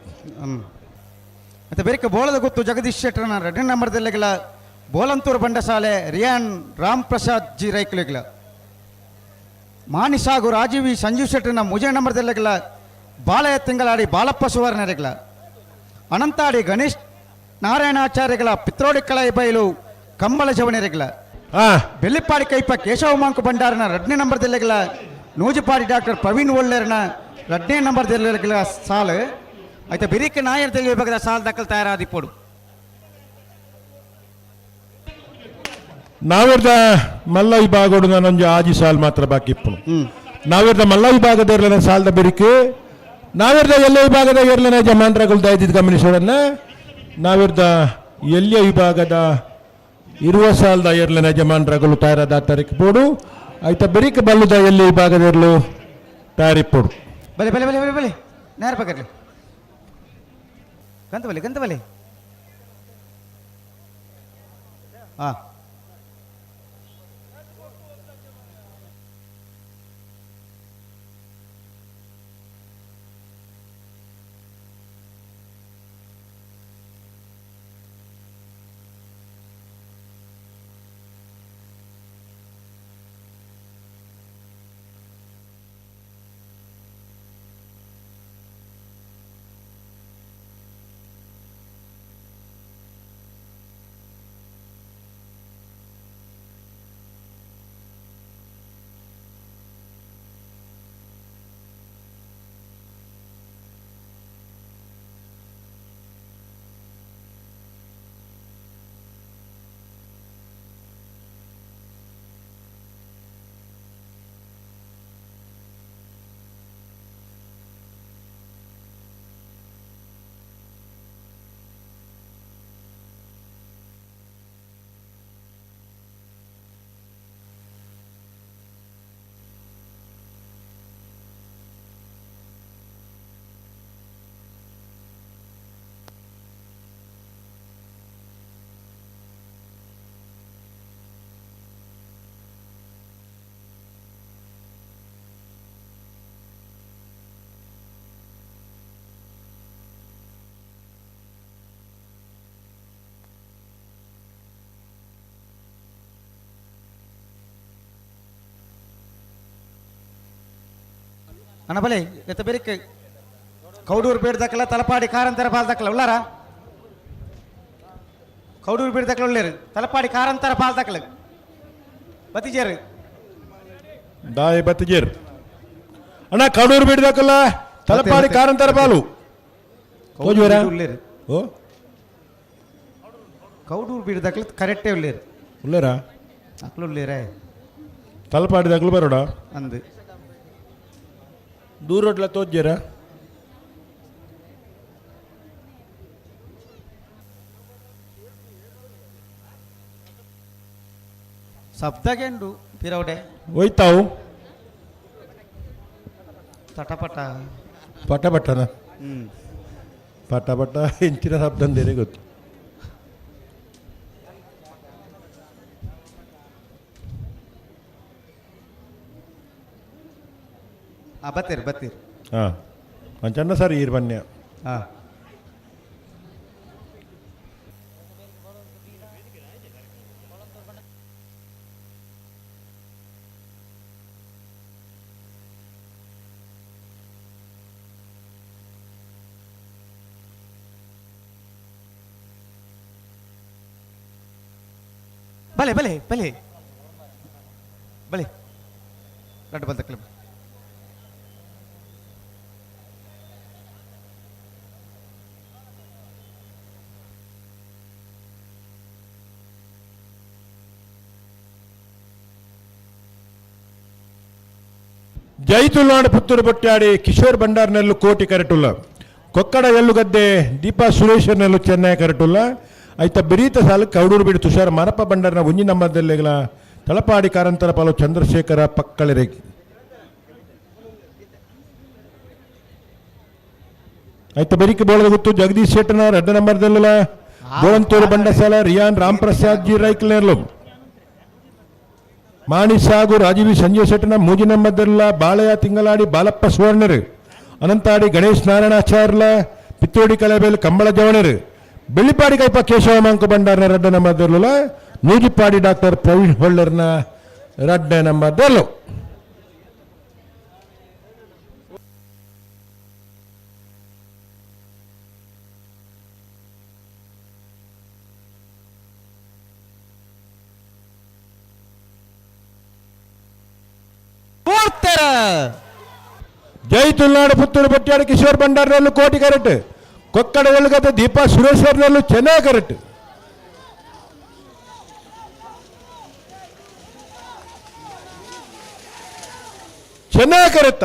ಮತ್ತು ಬೇರೆ ಬೋಳದ ಗೊತ್ತು ಜಗದೀಶ್ ಶೆಟ್ಟರ್ನ 2ನೇ ನಂಬರ್ದಲ್ಲಿಗಲ ಬೋಲಂತೂರು ಬಂಡಸಾಲೆ ರಿಯಾನ್ ರಾಮ್ ಪ್ರಸಾದ್ ಜಿ ರೈಕ್ಲಿಗಲ. ಮಾನಿಸಾಗು ರಾಜೀವಿ ಸಂಜೀವ್ ಶೆಟ್ಟರ್ನ 3ನೇ ನಂಬರ್ದಲ್ಲಿಗಲ ಬಾಲಯ ತಿಂಗಳಾಡಿ ಬಾಲಪ್ಪ ಸುವರ್ಣರಿಗಲ. ಅನಂತಾಡಿ ಗಣೇಶ್ ನಾರಾಯಣಾಚಾರ್ಯಗಳ ಪಿತ್ರೋಡಿ ಕಳೈ ಬೈಲು ಕಂಬಳ ಜವನರಿಗಲ. ಬೆಳ್ಳಿಪಾಡಿ ಕೈಪ ಕೇಶವ ಮಾಂಕು ಭಂಡಾರನ 2ನೇ ನಂಬರ್ದಲ್ಲಿಗಲ ನೂಜಿಪಾಡಿ ಡಾಕ್ಟರ್ ಪ್ರವೀಣ್ ಒಳ್ಳೇರ್ನ 2ನೇ ನಂಬರ್ದಲ್ಲಿಗಲ ಸಾಲು. ಆಯ್ತಾ ಬಿರಿಕೆ ನಾಯರ್ ತೆಲಿ ವಿಭಾಗದ ಸಾಲ ದಾಖಲು ತಯಾರಾದಿಪ್ಪೋಡು. ನಾವಿರ್ದ ಮಲ್ಲ ವಿಭಾಗಡು ನಾನೊಂದು ಆಜಿ ಸಾಲ್ ಮಾತ್ರ ಬಾಕಿ ಇಪ್ಪನು. ನಾವಿರ್ದ ಮಲ್ಲ ವಿಭಾಗದ ಇರ್ಲನ ಸಾಲದ ಬಿರಿಕೆ ನಾವಿರ್ದ ಎಲ್ಲ ವಿಭಾಗದ ಇರ್ಲನ ಜಮಾನ್ರಗಳು ದಯದಿದ್ದು ಗಮನಿಸೋಡನ್ನ. ನಾವಿರ್ದ ಎಲ್ಲಿಯ ವಿಭಾಗದ ಇರುವ ಸಾಲದ ಎರ್ಲನ ಯಜಮಾನ್ರಗಳು ತಯಾರಾದ ತಾರೀಕು ಬೋಡು. ಆಯ್ತಾ ಬೆರಿಕೆ ಬಲ್ಲುದ ಎಲ್ಲಿ ವಿಭಾಗದ ಇರಲು ತಯಾರಿಪ್ಪೋಡು. ಬಲೆ ಬಲೆ ಬಲೆ ಬಲೆ ಬಲೆ ನೇರ ಪಕ್ಕರ್ಲಿ ಗಂತ ಬಲೆ ಗಂತ ಬಲೆ ಹಾಂ. ಅಣ್ಣ ಬಲೆ ಎತ್ತ ಬೆರಿಕ್ ಕೌಡೂರು ಬೇಡ್ದಕ್ಕಲ್ಲ ತಲಪಾಡಿ ಕಾರಂತರ ಪಾಲ್ದಕ್ಕಲ್ಲ ಉಳ್ಳಾರ ಕೌಡೂರು ಬೇಡ್ದಕ್ಕಲ್ಲ ಉಳ್ಳೇರು ತಲಪಾಡಿ ಕಾರಂತರ ಪಾಲ್ದಕ್ಕಲ್ಲ ಬತ್ತಿಜೇರು ದಾಯ ಬತ್ತಿಜೇರು ಅಣ್ಣ ಕೌಡೂರು ಬೇಡ್ದಕ್ಕಲ್ಲ ತಲಪಾಡಿ ಕಾರಂತರ ಪಾಲು ತೋಜುವರಾ ಉಳ್ಳೇರು ಓ ಕೌಡೂರು ಬೀಡ್ದಕ್ಕಲ್ಲ ಕರೆಕ್ಟೇ ಉಳ್ಳೇರು ಉಳ್ಳೇರಾ ಅಕ್ಲು ಉಳ್ಳೇರೇ ತಲಪಾಡಿದಾಗಲೂ ಬರೋಡ ಅಂದು ದೂರೊಡ್ಲ ತೋಜ್ಜೇರ ಶಬ್ದಗೆಂಡು ಪಿರವಡೆ ಹೋಯ್ತಾವು ತಟಪಟ ಪಟ ಪಟ್ಟನ ಹ್ಞೂ ಪಟ ಪಟ ಹೆಂಚಿನ ಶಬ್ದ ಅಂದೇನೆ ಗೊತ್ತು. ಹಾಂ ಬತ್ತೀರಿ ಬತ್ತೀರಿ. ಹಾಂ ಅಂಚಣ್ಣ ಸರ್ ಈರ್ ಬನ್ನಿ. ಹಾಂ ಬಲೆ ಬಲೆ ಬಲೆ ಬಲೆ ರಡ್ಡು ಬಂದ ಕ್ಲಬ್. ಜೈತುಲ್ನಾಡು ಪುತ್ತೂರು ಬೊಟ್ಟಾಡಿ ಕಿಶೋರ್ ಭಂಡಾರ್ನೆಲ್ಲು ಕೋಟಿ ಕರೆಟುಲ್ಲ ಕೊಕ್ಕಡ ಎಳ್ಳುಗದ್ದೆ ದೀಪಾ ಸುರೇಶರ್ನೆಲ್ಲು ಚೆನ್ನೈ ಕರೆಟುಲ್ಲ ಐತ ಬಿರೀತ ಸಾಲು ಕೌಡೂರು ಬಿಡು ತುಷಾರ್ ಮಾರಪ್ಪ ಭಂಡಾರ್ನ ಒಂಜಿ ನಂಬರ್ದಲ್ಲೆಗಳ ತಳಪಾಡಿ ಕಾರಂತರ ಪಾಲು ಚಂದ್ರಶೇಖರ ಪಕ್ಕಳಿರೆಗಿ ಐತ ಬೆರಿಕೆ ಬೋಳದ ಗೊತ್ತು ಜಗದೀಶ್ ಶೆಟ್ಟನ ರಡ್ಡ ನಂಬರ್ದಲ್ಲ ಗೋಳಂತೂರು ಬಂಡಸಾಲ ರಿಯಾನ್ ರಾಮ್ ಪ್ರಸಾದ್ ಜಿ ರೈಕ್ಲೇರ್ಲು ಮಾಣಿ ಸಾಗು ರಾಜೀವಿ ಸಂಜಯ್ ಶೆಟ್ಟನ ಮೂಜಿ ನಂಬರ್ದಲ್ಲ ಬಾಳೆಯ ತಿಂಗಳಾಡಿ ಬಾಲಪ್ಪ ಸುವರ್ಣರು ಅನಂತಾಡಿ ಗಣೇಶ್ ನಾರಾಯಣಾಚಾರ್ಲ ಪಿತ್ತೋಡಿ ಕಲೆಬೇಲು ಕಂಬಳ ಜವಣರು ಬೆಳ್ಳಿಪಾಡಿ ಕೈಪ ಕೇಶವ ಮಾಂಕು ಭಂಡಾರ್ನ ರಡ್ಡ ನಂಬರ್ದಲ್ಲ ನೂಜಿಪಾಡಿ ಡಾಕ್ಟರ್ ಪ್ರವೀಣ್ ಹೊಳ್ಳರ್ನ ರಡ್ಡ ನಂಬರ್ದಲ್ಲು. ಜೈ ತುಲ್ನಾಡು ಪುತ್ತೂರು ಬಟ್ಯಾಡು ಕಿಶೋರ್ ಭಂಡಾರ್ನಲ್ಲೂ ಕೋಟಿ ಕರೆಕ್ಟ್ ಕೊಕ್ಕಡ ಒಳಗದ ದೀಪಾ ಸುರೇಶ್ವರ್ನಲ್ಲೂ ಚೆನ್ನಾಗಿ ಕರೆಕ್ಟ್. ಚೆನ್ನಾಗಿ ಕರೆತ್ತ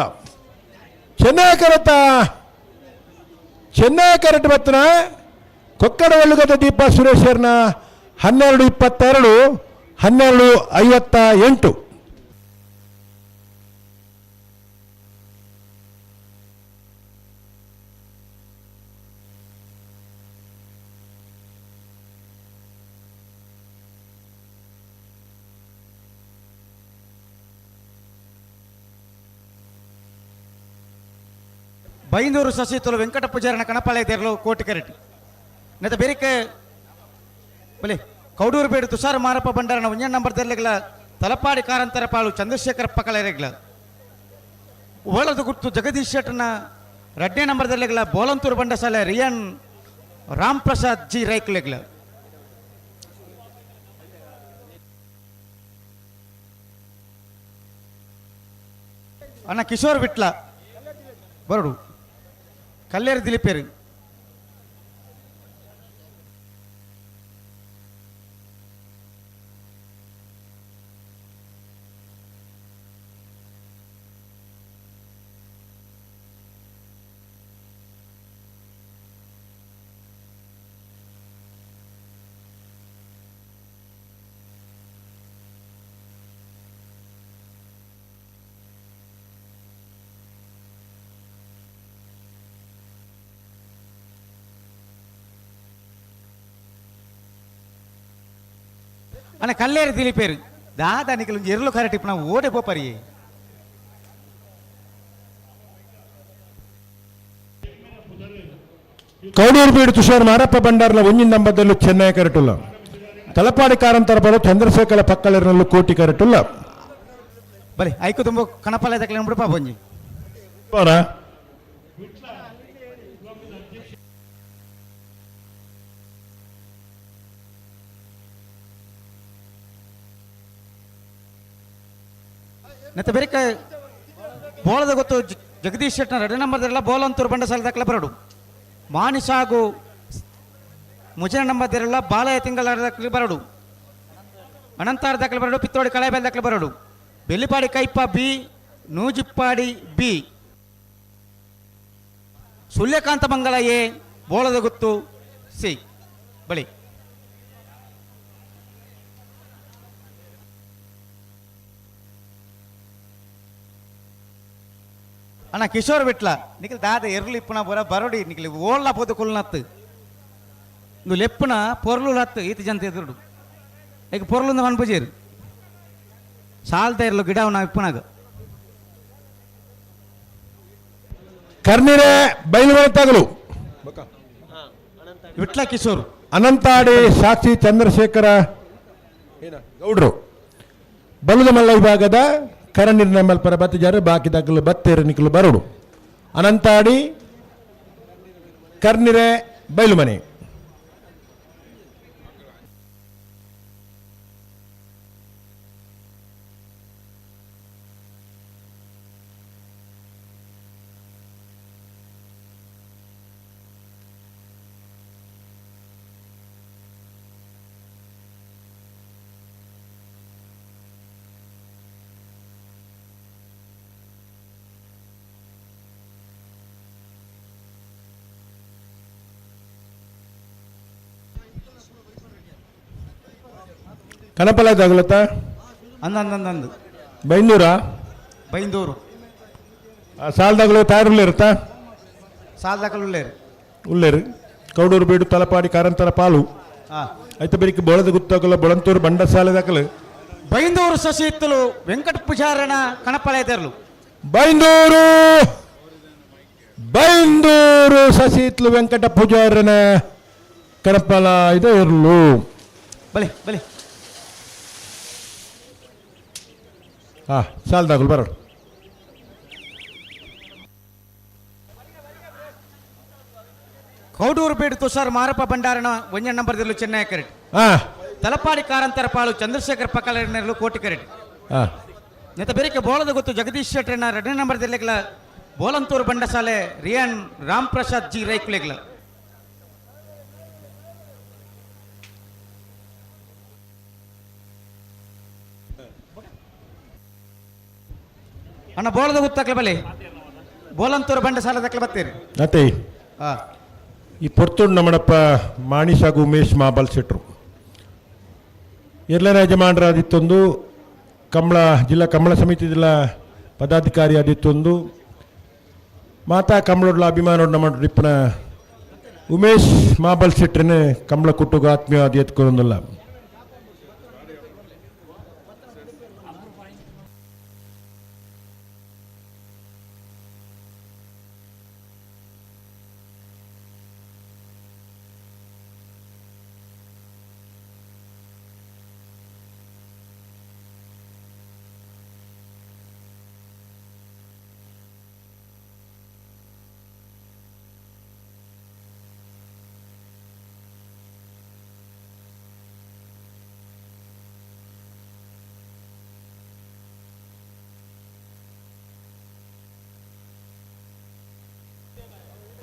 ಚೆನ್ನಾಗಿ ಕರೆತ್ತ ಚೆನ್ನಾಗಿ ಕರೆಕ್ಟ್ ಬತ್ತನ ಕೊಕ್ಕಡ ಒಳ್ಳುಗದ ದೀಪಾ ಸುರೇಶ್ವರ್ನ 12:22 12:58. ಬೈಂದೂರು ಶಶಿತುಲು ವೆಂಕಟ ಪೂಜಾರನ ಕಣಪಾಳೆ ತೇರಲು ಕೋಟಿ ಕರೆಟ್ ನೆತ ಬೇರಿಕೆ ಬಲೆ ಕೌಡೂರು ಬೇಡು ತುಷಾರ ಮಾರಪ್ಪ ಭಂಡಾರನ ಒಂಜನ್ ನಂಬರ್ ತೆರಲಿಗಳ ತಲಪಾಡಿ ಕಾರಂತರ ಪಾಳು ಚಂದ್ರಶೇಖರಪ್ಪ ಕಳೆರೆಗ್ಲ ಓಳದ ಗುರ್ತು ಜಗದೀಶ್ ಶೆಟ್ಟನ ರಡ್ನೇ ನಂಬರ್ ತೆರಲಿಗಳ ಬೋಲಂತೂರು ಬಂಡಸಾಲೆ ರಿಯನ್ ರಾಮ್ ಪ್ರಸಾದ್ ಜಿ ರೈಕ್ಲೆಗ್ಲ. ಅಣ್ಣ ಕಿಶೋರ್ ವಿಟ್ಲ ಬರಡು ಕಲ್ಲೇರು ದಿಲೀಪೇರು. ಅಣ್ಣ ಕಲ್ಲೇರು ದಿಲೀಪೇರು ದಾದಾ ನಿಕಲು ಎರ್ಲು ಕರೆಕ್ಟ್ ಇಪ್ಪ ನಾವು ಓಡೆ ಪೋಪರಿ. ಕೌಡೂರು ಬೀಡು ತುಷಾರ್ ಮಾರಪ್ಪ ಭಂಡಾರ್ನ ಒಂಜಿನ ನಂಬರ್ದಲ್ಲೂ ಚೆನ್ನೈ ಕರೆಟುಲ್ಲ ತಲಪಾಡಿ ಕಾರಂತರ ಬರೋ ಚಂದ್ರಶೇಖರ ಪಕ್ಕಳಿರನಲ್ಲೂ ಕೋಟಿ ಕರೆಟುಲ್ಲ. ಬಲೆ ಐಕು ತುಂಬ ಕಣಪಾಲ ದಕ್ಕಲೆ ಬಿಡಪ್ಪ ಬೊಂಜಿ. ನೆತ್ತ ಬೆರಿಕ ಬೋಳದ ಗೊತ್ತು ಜಗದೀಶ್ ಶೆಟ್ಟನ ಎರಡು ನಂಬರ್ದೆಲ್ಲ ಬೋಲಂತೂರು ಬಂಡಸಾಲ ದಾಖಲೆ ಬರಡು ಮಾನಿಷ ಹಾಗೂ ಮುಜನ ನಂಬರ್ದೆಲ್ಲ ಬಾಲಯ ತಿಂಗಳ ದಾಖಲೆ ಬರಡು ಅನಂತಾರ ದಾಖಲೆ ಬರಡು ಪಿತ್ತೋಡಿ ಕಳೆಬೆಲ್ ದಾಖಲೆ ಬರಡು Bellipadi Kaipa B Noojippadi B Suryakanta Mangala A Bolada Guttu C ಬಳಿ. ಅಣ್ಣ ಕಿಶೋರ್ ಬಿಟ್ಲ ನಿಖಲ್ ದಾದ ಎರ್ಲು ಇಪ್ಪುನ ಬರ ಬರೋಡಿ ನಿಖಲ್ ಓಳ್ಲ ಪೋದು ಕೊಲ್ನತ್ತು ಇಂದು ಲೆಪ್ಪುನ ಪೊರ್ಲು ಲತ್ತು ಈತ ಜಂತ ಎದುರುಡು ಈಗ ಪೊರ್ಲುಂದ ಮನ್ಪುಜೇರು ಸಾಲ್ದ ಇರ್ಲು ಗಿಡವನ ಇಪ್ಪುನಾಗ ಕರ್ನಿರೆ ಬೈಲುವಳತಾಗಲು ವಿಟ್ಲ ಕಿಶೋರ್ ಅನಂತಾಡಿ ಸಾಕ್ಷಿ ಚಂದ್ರಶೇಖರ ಗೌಡ್ರು ಬಲುದಮಲ್ಲ ವಿಭಾಗದ ಕರನಿರ್ಣಯ ಮಲ್ಪರ ಬತ್ತಿಜಾರು ಬಾಕಿ ದಾಖಲು ಬತ್ತೇರು ನಿಖಲು ಬರುಡು ಅನಂತಾಡಿ ಕರ್ನಿರೆ ಬೈಲುಮನೆ. ಕನಪಲ ತಗುಲತ್ತ ಅಂದ ಬೈಂದೂರ ಬೈಂದೂರು ಸಾಲದಾಗಲು ತಯಾರುಳ್ಳೇರುತ್ತಾ ಸಾಲದಾಗಲು ಉಳ್ಳೇರು ಉಳ್ಳೇರು ಕೌಡೂರು ಬೀಡು ತಲಪಾಡಿ ಕಾರಂತರ ಪಾಲು ಐತ ಬೆರಿಕೆ ಬೋಳದ ಗುತ್ತಾಗಲ ಬೊಳಂತೂರು ಬಂಡಸಾಲೆ ದಾಖಲು ಬೈಂದೂರು ಶಶಿ ಇತ್ತಲು ವೆಂಕಟ ಪೂಜಾರನ ಕಣಪಲ ಬೈಂದೂರು ಬೈಂದೂರು ಶಶಿ ಇತ್ತಲು ವೆಂಕಟ ಪೂಜಾರನ ಕಣಪಲ ಇದೆ ಇರಲು. ಬಲೆ ಬಲೆ ಹಾಂ ಸಾಲದಾಗಲು ಬರೋಣ. ಕೌಡೂರು ಬೀಡು ತುಷಾರ್ ಮಾರಪ್ಪ ಭಂಡಾರನ ಒಂಜ ನಂಬರ್ ದಿಲ್ಲು ಚೆನ್ನೈ ಕರೆಟ್ ತಲಪಾಡಿ ಕಾರಂತರ ಪಾಳು ಚಂದ್ರಶೇಖರ್ ಪಕ್ಕಲ ಕೋಟಿ ಕರೆಟ್ ನೆತ ಬೆರಿಕೆ ಬೋಳದ ಗೊತ್ತು ಜಗದೀಶ್ ಶೆಟ್ಟರ್ನ ಎರಡನೇ ನಂಬರ್ ದಿಲ್ಲೆಗ್ಲ ಬೋಲಂತೂರು ಬಂಡಸಾಲೆ ರಿಯಾನ್ ರಾಮ್ ಪ್ರಸಾದ್ ಜಿ ರೈಕ್ಲೆಗ್ಲ. ಅಣ್ಣ ಬೋಳದ ಗೊತ್ತಾಕ್ಲ ಬಲೆ ಬೋಲಂತೂರು ಬಂಡಸಾಲೆ ದಕ್ಲ ಬತ್ತೀರಿ ಅತ್ತೆ ಈ ಪೊರ್ತುಂಡು ನಮ್ಮಡಪ್ಪ ಮಾಣಿಷ್ ಹಾಗೂ ಉಮೇಶ್ ಮಾಬಲ್ ಶೆಟ್ರು ಎಲ್ಲರ ಯಜಮಾನರಾದಿತ್ತೊಂದು ಕಂಬಳ ಜಿಲ್ಲಾ ಕಂಬಳ ಸಮಿತಿ ಜಿಲ್ಲಾ ಪದಾಧಿಕಾರಿ ಆದಿತ್ತೊಂದು ಮಾತಾ ಕಂಬಳೊಡ್ಲ ಅಭಿಮಾನೋಡ್ ನಮ್ಮ ಟಿಪ್ಪನ ಉಮೇಶ್ ಮಾಬಲ್ ಶೆಟ್ರನೆ ಕಂಬಳ ಕುಟ್ಟುಗ ಆತ್ಮೀಯವಾದ ಎತ್ಕೊಂಡಲ್ಲ.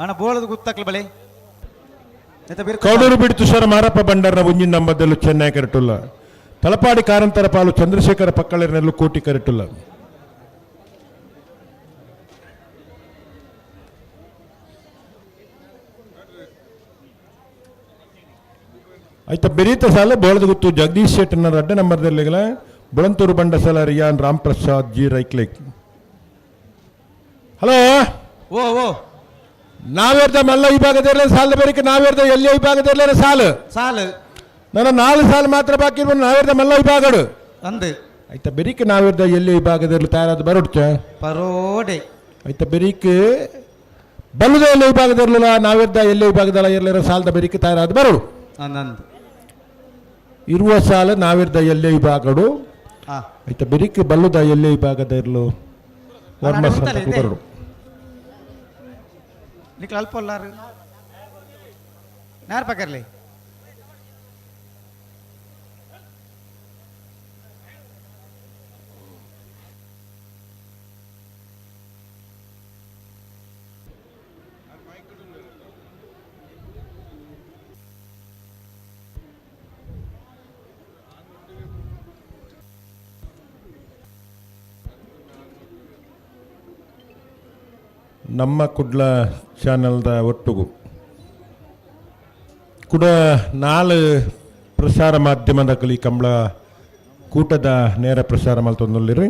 ಅಣ್ಣ ಬೋಳದ ಗುತ್ತಾಕ್ಲ ಬಳೆ ಕೌಡೂರು ಬಿಡು ತುಷಾರ ಮಾರಪ್ಪ ಬಂಡಾರನ ಒಂಜಿನ ನಂಬದಲ್ಲೂ ಚೆನ್ನೈ ಕರೆಟುಲ್ಲ ತಲಪಾಡಿ ಕಾರಂತರ ಪಾಲು ಚಂದ್ರಶೇಖರ ಪಕ್ಕಳಿನಲ್ಲೂ ಕೋಟಿ ಕರೆಟುಲ್ಲ. ಆಯ್ತಾ ಬೆರೀತ ಸಾಲ ಬೋಳದ ಗುತ್ತು ಜಗದೀಶ್ ಶೆಟ್ಟನ ರಡ್ಡ ನಂಬರ್ದಲ್ಲಿಗಲ ಬುಳಂತೂರು ಬಂಡಸಾಲ ರಿಯಾನ್ ರಾಮ್ ಪ್ರಸಾದ್ ಜಿ ರೈಕ್ಲೇಕ್. ಹಲೋ ಓ ಓ ನಾವೇರ್ದ ಮಲ್ಲ ವಿಭಾಗದಲ್ಲಿ ಸಾಲ ಬೇರಿಕೆ ನಾವೇರ್ದ ಎಲ್ಲಿ ವಿಭಾಗದಲ್ಲಿ ಸಾಲು ಸಾಲು ನನ್ನ 4 ಸಾಲು ಮಾತ್ರ ಬಾಕಿ ಇರ್ಬೋದು. ನಾವೇರ್ದ ಮಲ್ಲ ವಿಭಾಗಡು ಅಂದು ಆಯ್ತಾ ಬೆರಿಕೆ ನಾವೇರ್ದ ಎಲ್ಲಿ ವಿಭಾಗದಲ್ಲಿ ತಯಾರಾದ ಬರೋಡ್ಚ ಪರೋಡೆ ಆಯ್ತಾ ಬೆರಿಕೆ ಬಲ್ಲದ ಎಲ್ಲಿ ವಿಭಾಗದಿರಲಿಲ್ಲ ನಾವೇರ್ದ ಎಲ್ಲಿ ವಿಭಾಗದಲ್ಲ ಇರಲಿರೋ ಸಾಲದ ಬೆರಿಕೆ ತಯಾರಾದ ಬರೋಡು ಅಂದಂದು ಇರುವ ಸಾಲ ನಾವಿರ್ದ ಎಲ್ಲೇ ವಿಭಾಗಡು ಆಯ್ತಾ ಬೆರಿಕೆ ಬಲ್ಲದ ಎಲ್ಲೇ ವಿಭಾಗದ ಇರಲು ವರ್ಮ ಬರೋಡು. ನಿಕ್ಲ ಅಲ್ಪ ಉಲ್ಲಾರು ನಾರ್ ಪಕರ್ಲಿ ನಮ್ಮ ಕುಡ್ಲ ಚಾನಲ್ದ ಒಟ್ಟುಗು ಕೂಡ ನಾಲ್ ಪ್ರಸಾರ ಮಾಧ್ಯಮದ ಕಲಿ ಕಂಬಳ ಕೂಟದ ನೇರ ಪ್ರಸಾರ ಮಲ್ತೊಂದುಲ್ಲಿರಿ.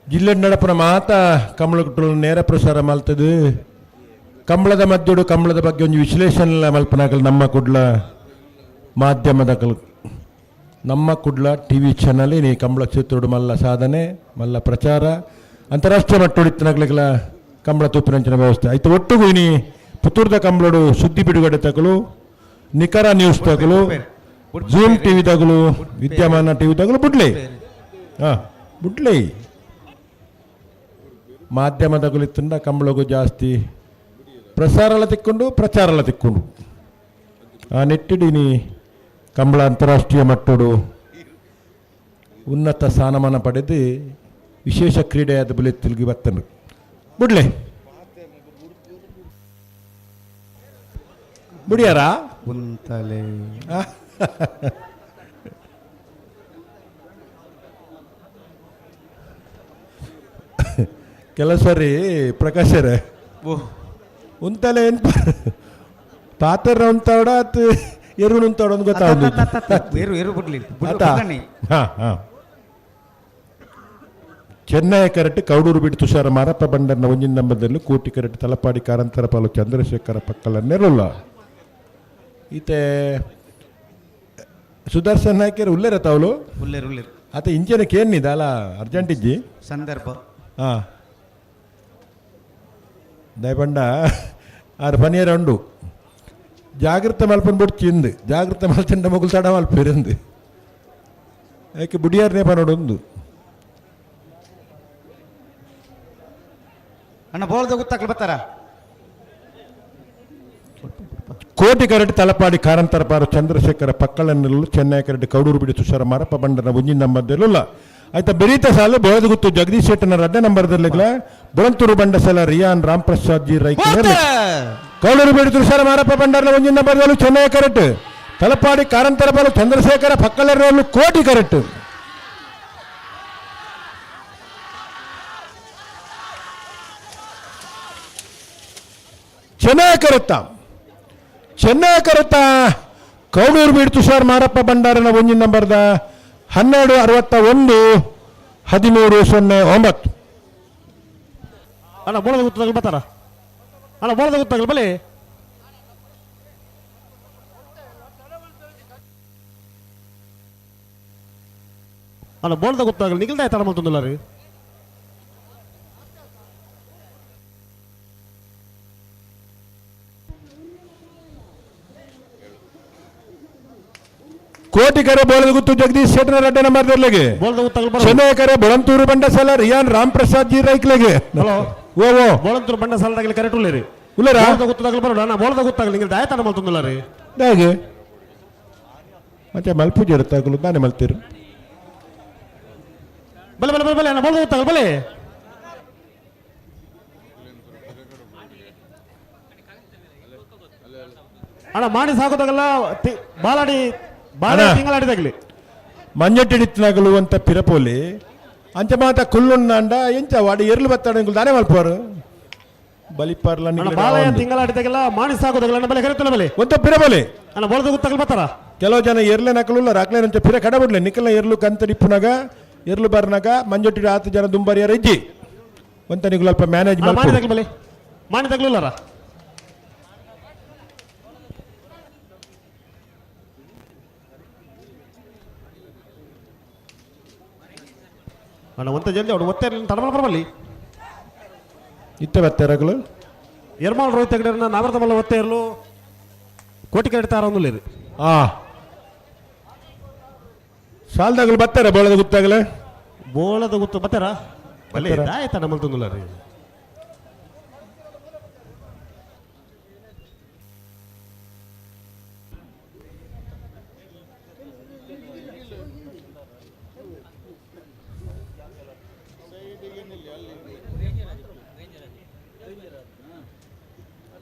ಜಿಲ್ಲೆ ನಡಪುನ ಮಾತ ಕಂಬಳ ಕುಟ್ಟಲು ನೇರ ಪ್ರಸಾರ ಮಲ್ತದು. ಕಂಬಳದ ಮಧ್ಯಡು ಕಂಬಳದ ಬಗ್ಗೆ ಒಂದು ವಿಶ್ಲೇಷಣೆ ಮಲ್ಪನಾಗಲು ನಮ್ಮ ಕುಡ್ಲ ಮಾಧ್ಯಮದ ಕಲ್ ನಮ್ಮ ಕುಡ್ಲ ಟಿ ವಿ ಚಾನಲ್ ನೀ ಕಂಬಳ ಕ್ಷೇತ್ರೋಡು ಮಲ್ಲ ಸಾಧನೆ ಮಲ್ಲ ಪ್ರಚಾರ ಅಂತಾರಾಷ್ಟ್ರೀಯ ಮಟ್ಟೊಡಿತ್ತನಗ್ಲಿಗಳ ಕಂಬಳ ತೂಪಿನಂಚಿನ ವ್ಯವಸ್ಥೆ ಆಯ್ತು. ಒಟ್ಟುಗು ಇನಿ ಪುತ್ತೂರ್ದ ಕಂಬಳೋಡು ಸುದ್ದಿ ಬಿಡುಗಡೆ ತಗಲು, ನಿಖರ ನ್ಯೂಸ್ ತಗಲು, ಜೂಮ್ ಟಿ ವಿ ತಗಲು, ವಿದ್ಯಮಾನ ಟಿ ವಿ ತಗಲು, ಬುಡ್ಲಿ ಹಾಂ ಬುಡ್ಲಿ ಮಾಧ್ಯಮ ತಗುಲಿತ್ತಂಡ ಕಂಬಳಗೂ ಜಾಸ್ತಿ ಪ್ರಸಾರ ಎಲ್ಲ ತಿಕ್ಕೊಂಡು ಪ್ರಚಾರ ಎಲ್ಲ ತಿಕ್ಕೊಂಡು ಆ ನೆಟ್ಟಿಡಿನಿ ಕಂಬಳ ಅಂತಾರಾಷ್ಟ್ರೀಯ ಮಟ್ಟೋಡು ಉನ್ನತ ಸ್ಥಾನಮಾನ ಪಡೆದು ವಿಶೇಷ ಕ್ರೀಡೆಯಾದ ಬಲೆ ತಿರುಗಿ ಬರ್ತನು ಬುಡ್ಲೆ ಬುಡಿಯಾರ ಉಂತಲೆ ಕೆಲವು ಸರಿ ಪ್ರಕಾಶರೇ ಉಂತಲೆ ಏನ್ ಪಾತ್ರ ಉಂತಾಡ ಅತ್ ಎರು ಉಂತಾಡ ಅಂತ ಗೊತ್ತಾಗ ಎರು ಎರು ಬುಡ್ಲಿ ಹಾಂ ಹಾಂ. ಚೆನ್ನೈ ಕರೆಕ್ಟ್ ಕೌಡೂರು ಬಿಟ್ಟು ತುಷಾರ ಮಾರಪ್ಪ ಬಂಡರ್ನ ಒಂಜಿನ ನಂಬದಲ್ಲಿ ಕೋಟಿ ಕರೆಕ್ಟ್ ತಲಪಾಡಿ ಕಾರಂತರ ಪಾಲು ಚಂದ್ರಶೇಖರ ಪಕ್ಕಲ ನೆರಲ್ಲ ಈತೆ ಸುದರ್ಶನ್ ಹಾಕ್ಯಾರ ಉಲ್ಲೇರ ತಾವಲು ಉಲ್ಲೇರು ಉಲ್ಲೇರು ಆತ ಇಂಚನ ಕೇನ್ನಿದ ಅಲ್ಲ ಅರ್ಜೆಂಟ್ ಇಜ್ಜಿ ಸಂದರ್ಭ ಹಾಂ ದಯಪಂಡ ಆರು ಪನಿಯರ ಉಂಡು ಜಾಗ್ರತೆ ಮಲ್ಪನ್ ಬಿಟ್ಟು ಚಿಂದು ಜಾಗ್ರತೆ ಮಲ್ಚಂಡ ಮೊಗಲು ತಡ ಮಲ್ಪಿರಂದು ಯಾಕೆ ಬುಡಿಯಾರನೇ ಪನೋಡೊಂದು ಅಣ್ಣ ಬೋಳ್ದ ಗೊತ್ತಾಗ್ಲಿ ಬರ್ತಾರ. ಕೋಟಿ ಕರಟ್ ತಲಪಾಡಿ ಕಾರಂತರಪಾರು ಚಂದ್ರಶೇಖರ ಪಕ್ಕಳನ್ನೆಲ್ಲೂ ಚೆನ್ನೈ ಕರಟ್ ಕೌಡೂರು ಬಿಡಿ ತುಷಾರ ಮಾರಪ್ಪ ಬಂಡನ ಒಂಜಿನ ನಂಬರ್ದಲ್ಲ ಆಯ್ತಾ ಬೆರೀತ ಸಾಲು ಬೋಳದಗುತ್ತು ಜಗದೀಶ್ ಶೆಟ್ಟನ ರಡ್ಡ ನಂಬರ್ದಲ್ಲಿಗ್ಲ ಬುಳಂತೂರು ಬಂಡಸಲ ರಿಯಾನ್ ರಾಮ್ ಪ್ರಸಾದ್ ಜಿ ರೈ ಕೌಡೂರು ಬಿಡಿ ತುಷಾರ ಮಾರಪ್ಪ ಬಂಡರ್ನ ಒಂಜಿನ ನಂಬರ್ದಲ್ಲೂ ಚೆನ್ನೈ ಕರಟ್ ತಲಪಾಡಿ ಕಾರಂತರಪಾಲು ಚಂದ್ರಶೇಖರ ಪಕ್ಕಳನ್ನಲ್ಲೂ ಕೋಟಿ ಕರಟ್ ಚೆನ್ನೈ ಕರುತ್ತ ಚೆನ್ನೈ ಕರುತ್ತ ಕೌಡೂರು ಬೀಡ್ ತುಷಾರ್ ಮಾರಪ್ಪ ಭಂಡಾರನ ಒಂಜಿನ ನಂಬರ್ದ 12 61 13 09. ಅಣ್ಣ ಬೋಳದ ಗೊತ್ತಾಗಲಿ ಬರ್ತಾರ ಅಣ್ಣ ಬೋಳದ ಗೊತ್ತಾಗಲಿ ಬಲಿ ಅಣ್ಣ ಬೋಳದ ಗೊತ್ತಾಗಲಿ ನಿಗಲ್ದ ತಡ ಮಲ್ತೊಂದುಲ್ಲ ರೀ. ಕೋಟಿ ಕರೆ ಬೋಳದ ಗುತ್ತು ಜಗದೀಶ್ ಶೆಟ್ಟನ ರಡ್ಡ ನಂಬರ್ದಲ್ಲಿಗೆ ಚೆನ್ನೈ ಕರೆ ಬೊಳಂತೂರು ಬಂಡಸಲ ರಿಯಾನ್ ರಾಮ್ ಪ್ರಸಾದ್ ಜಿ ರೈಕ್ಲೆಗೆ ಹಲೋ ಓ ಓ ಬೋಳಂತೂರು ಬಂಡಸಲದಾಗಲಿ ಕರೆಕ್ಟ್ ಉಲ್ಲೇರಿ ಉಲ್ಲೇರಾ ಬೋಳದ ಗೊತ್ತಾಗಲಿ ಬರೋಣ ಅಣ್ಣ ಬೋಳದ ಗೊತ್ತಾಗಲಿ ನಿಂಗೆ ದಾಯ ತಡ ಮಲ್ತೊಂದುಲ್ಲ ರೀ ದಾಗೆ ಮತ್ತೆ ಮಲ್ಪುಜಿ ಇರುತ್ತಾಗಲು ನಾನೇ ಮಲ್ತೀರಿ ಬಲೆ ಬಲೆ ಬಲೆ ಬಲೆ ಅಣ್ಣ ಬೋಳದ ಗೊತ್ತಾಗಲಿ ಬಲೆ ಅಣ್ಣ ಮಾಡಿ ಸಾಕೋದಾಗಲ್ಲ ಬಾಲಾಡಿ ಬಾಲ ತಿಂಗಳಾಡಿದಾಗಲಿ ಮಂಜಟ್ಟಿಡಿತ್ನಾಗಲು ಅಂತ ಪಿರಪೋಲಿ ಅಂಚ ಮಾತ ಕುಲ್ಲುಂಡ ಎಂಚ ವಾಡಿ ಎರ್ಲು ಬತ್ತಾಡ ದಾನೆ ಮಲ್ಪರು ಬಲಿಪಾರ್ಲ ಬಾಲಯ್ಯ ತಿಂಗಳಾಡಿದಾಗೆಲ್ಲ ಮಾಡಿ ಸಾಕೋದಾಗಲ್ಲ ಅಣ್ಣ ಬಲೆ ಕರೆತಲ್ಲ ಬಲೆ ಒಂತ ಪಿರಬೋಲಿ ಅಣ್ಣ ಬೋಳದ ಗೊತ್ತಾಗಲಿ ಬರ್ತಾರ ಕೆಲವು ಜನ ಎರ್ಲೆ ನಕಲುಲ್ಲ ರಾಕ್ಲೆ ಅಂಚ ಪಿರ ಕಡಬಿಡ್ಲೆ ನಿಕ್ಕಲ ಎರ್ಲು ಕಂತಡಿಪ್ಪುನಾಗ ಎರ್ಲು ಬರ್ನಾಗ ಮಂಜೊಟ್ಟಿ ಆತ ಜನ ದುಂಬರಿಯರ ಇಜ್ಜಿ ಒಂತ ನಿಗುಲು ಅಲ್ಪ ಮ್ಯಾನೇಜ್ ಮಾಡಿ ಬಲೆ ಮಾಡಿ ತಗ್ಲುಲ್ಲಾರ ಅಣ್ಣ ಒಂತ ಜಲ್ದಿ ಅವಳು ಒತ್ತೆ ತಡಮಲ್ ಬರಬಲ್ಲಿ ಇತ್ತೆ ಬತ್ತೆರಗಳು ಎರ್ಮಾಲ್ ರೋಹಿತ್ ಹೆಗಡೆಯವ್ರನ್ನ ನಾಮರ್ದ ಮಲ್ಲ ಒತ್ತೆ ಇರಲು ಕೋಟಿ ಕರೆಡ್ತಾರ ಒಂದುಲ್ಲೇರಿ ಆ ಸಾಲ್ದಾಗಲು ಬರ್ತಾರ ಬೋಳದ ಗುತ್ತಾಗಲೇ ಬೋಳದ ಗುತ್ತು ಬರ್ತಾರ ಬಲೆ ದಾಯ ತಡ ಮಲ್ತೊಂದುಲ್ಲ ರೀ.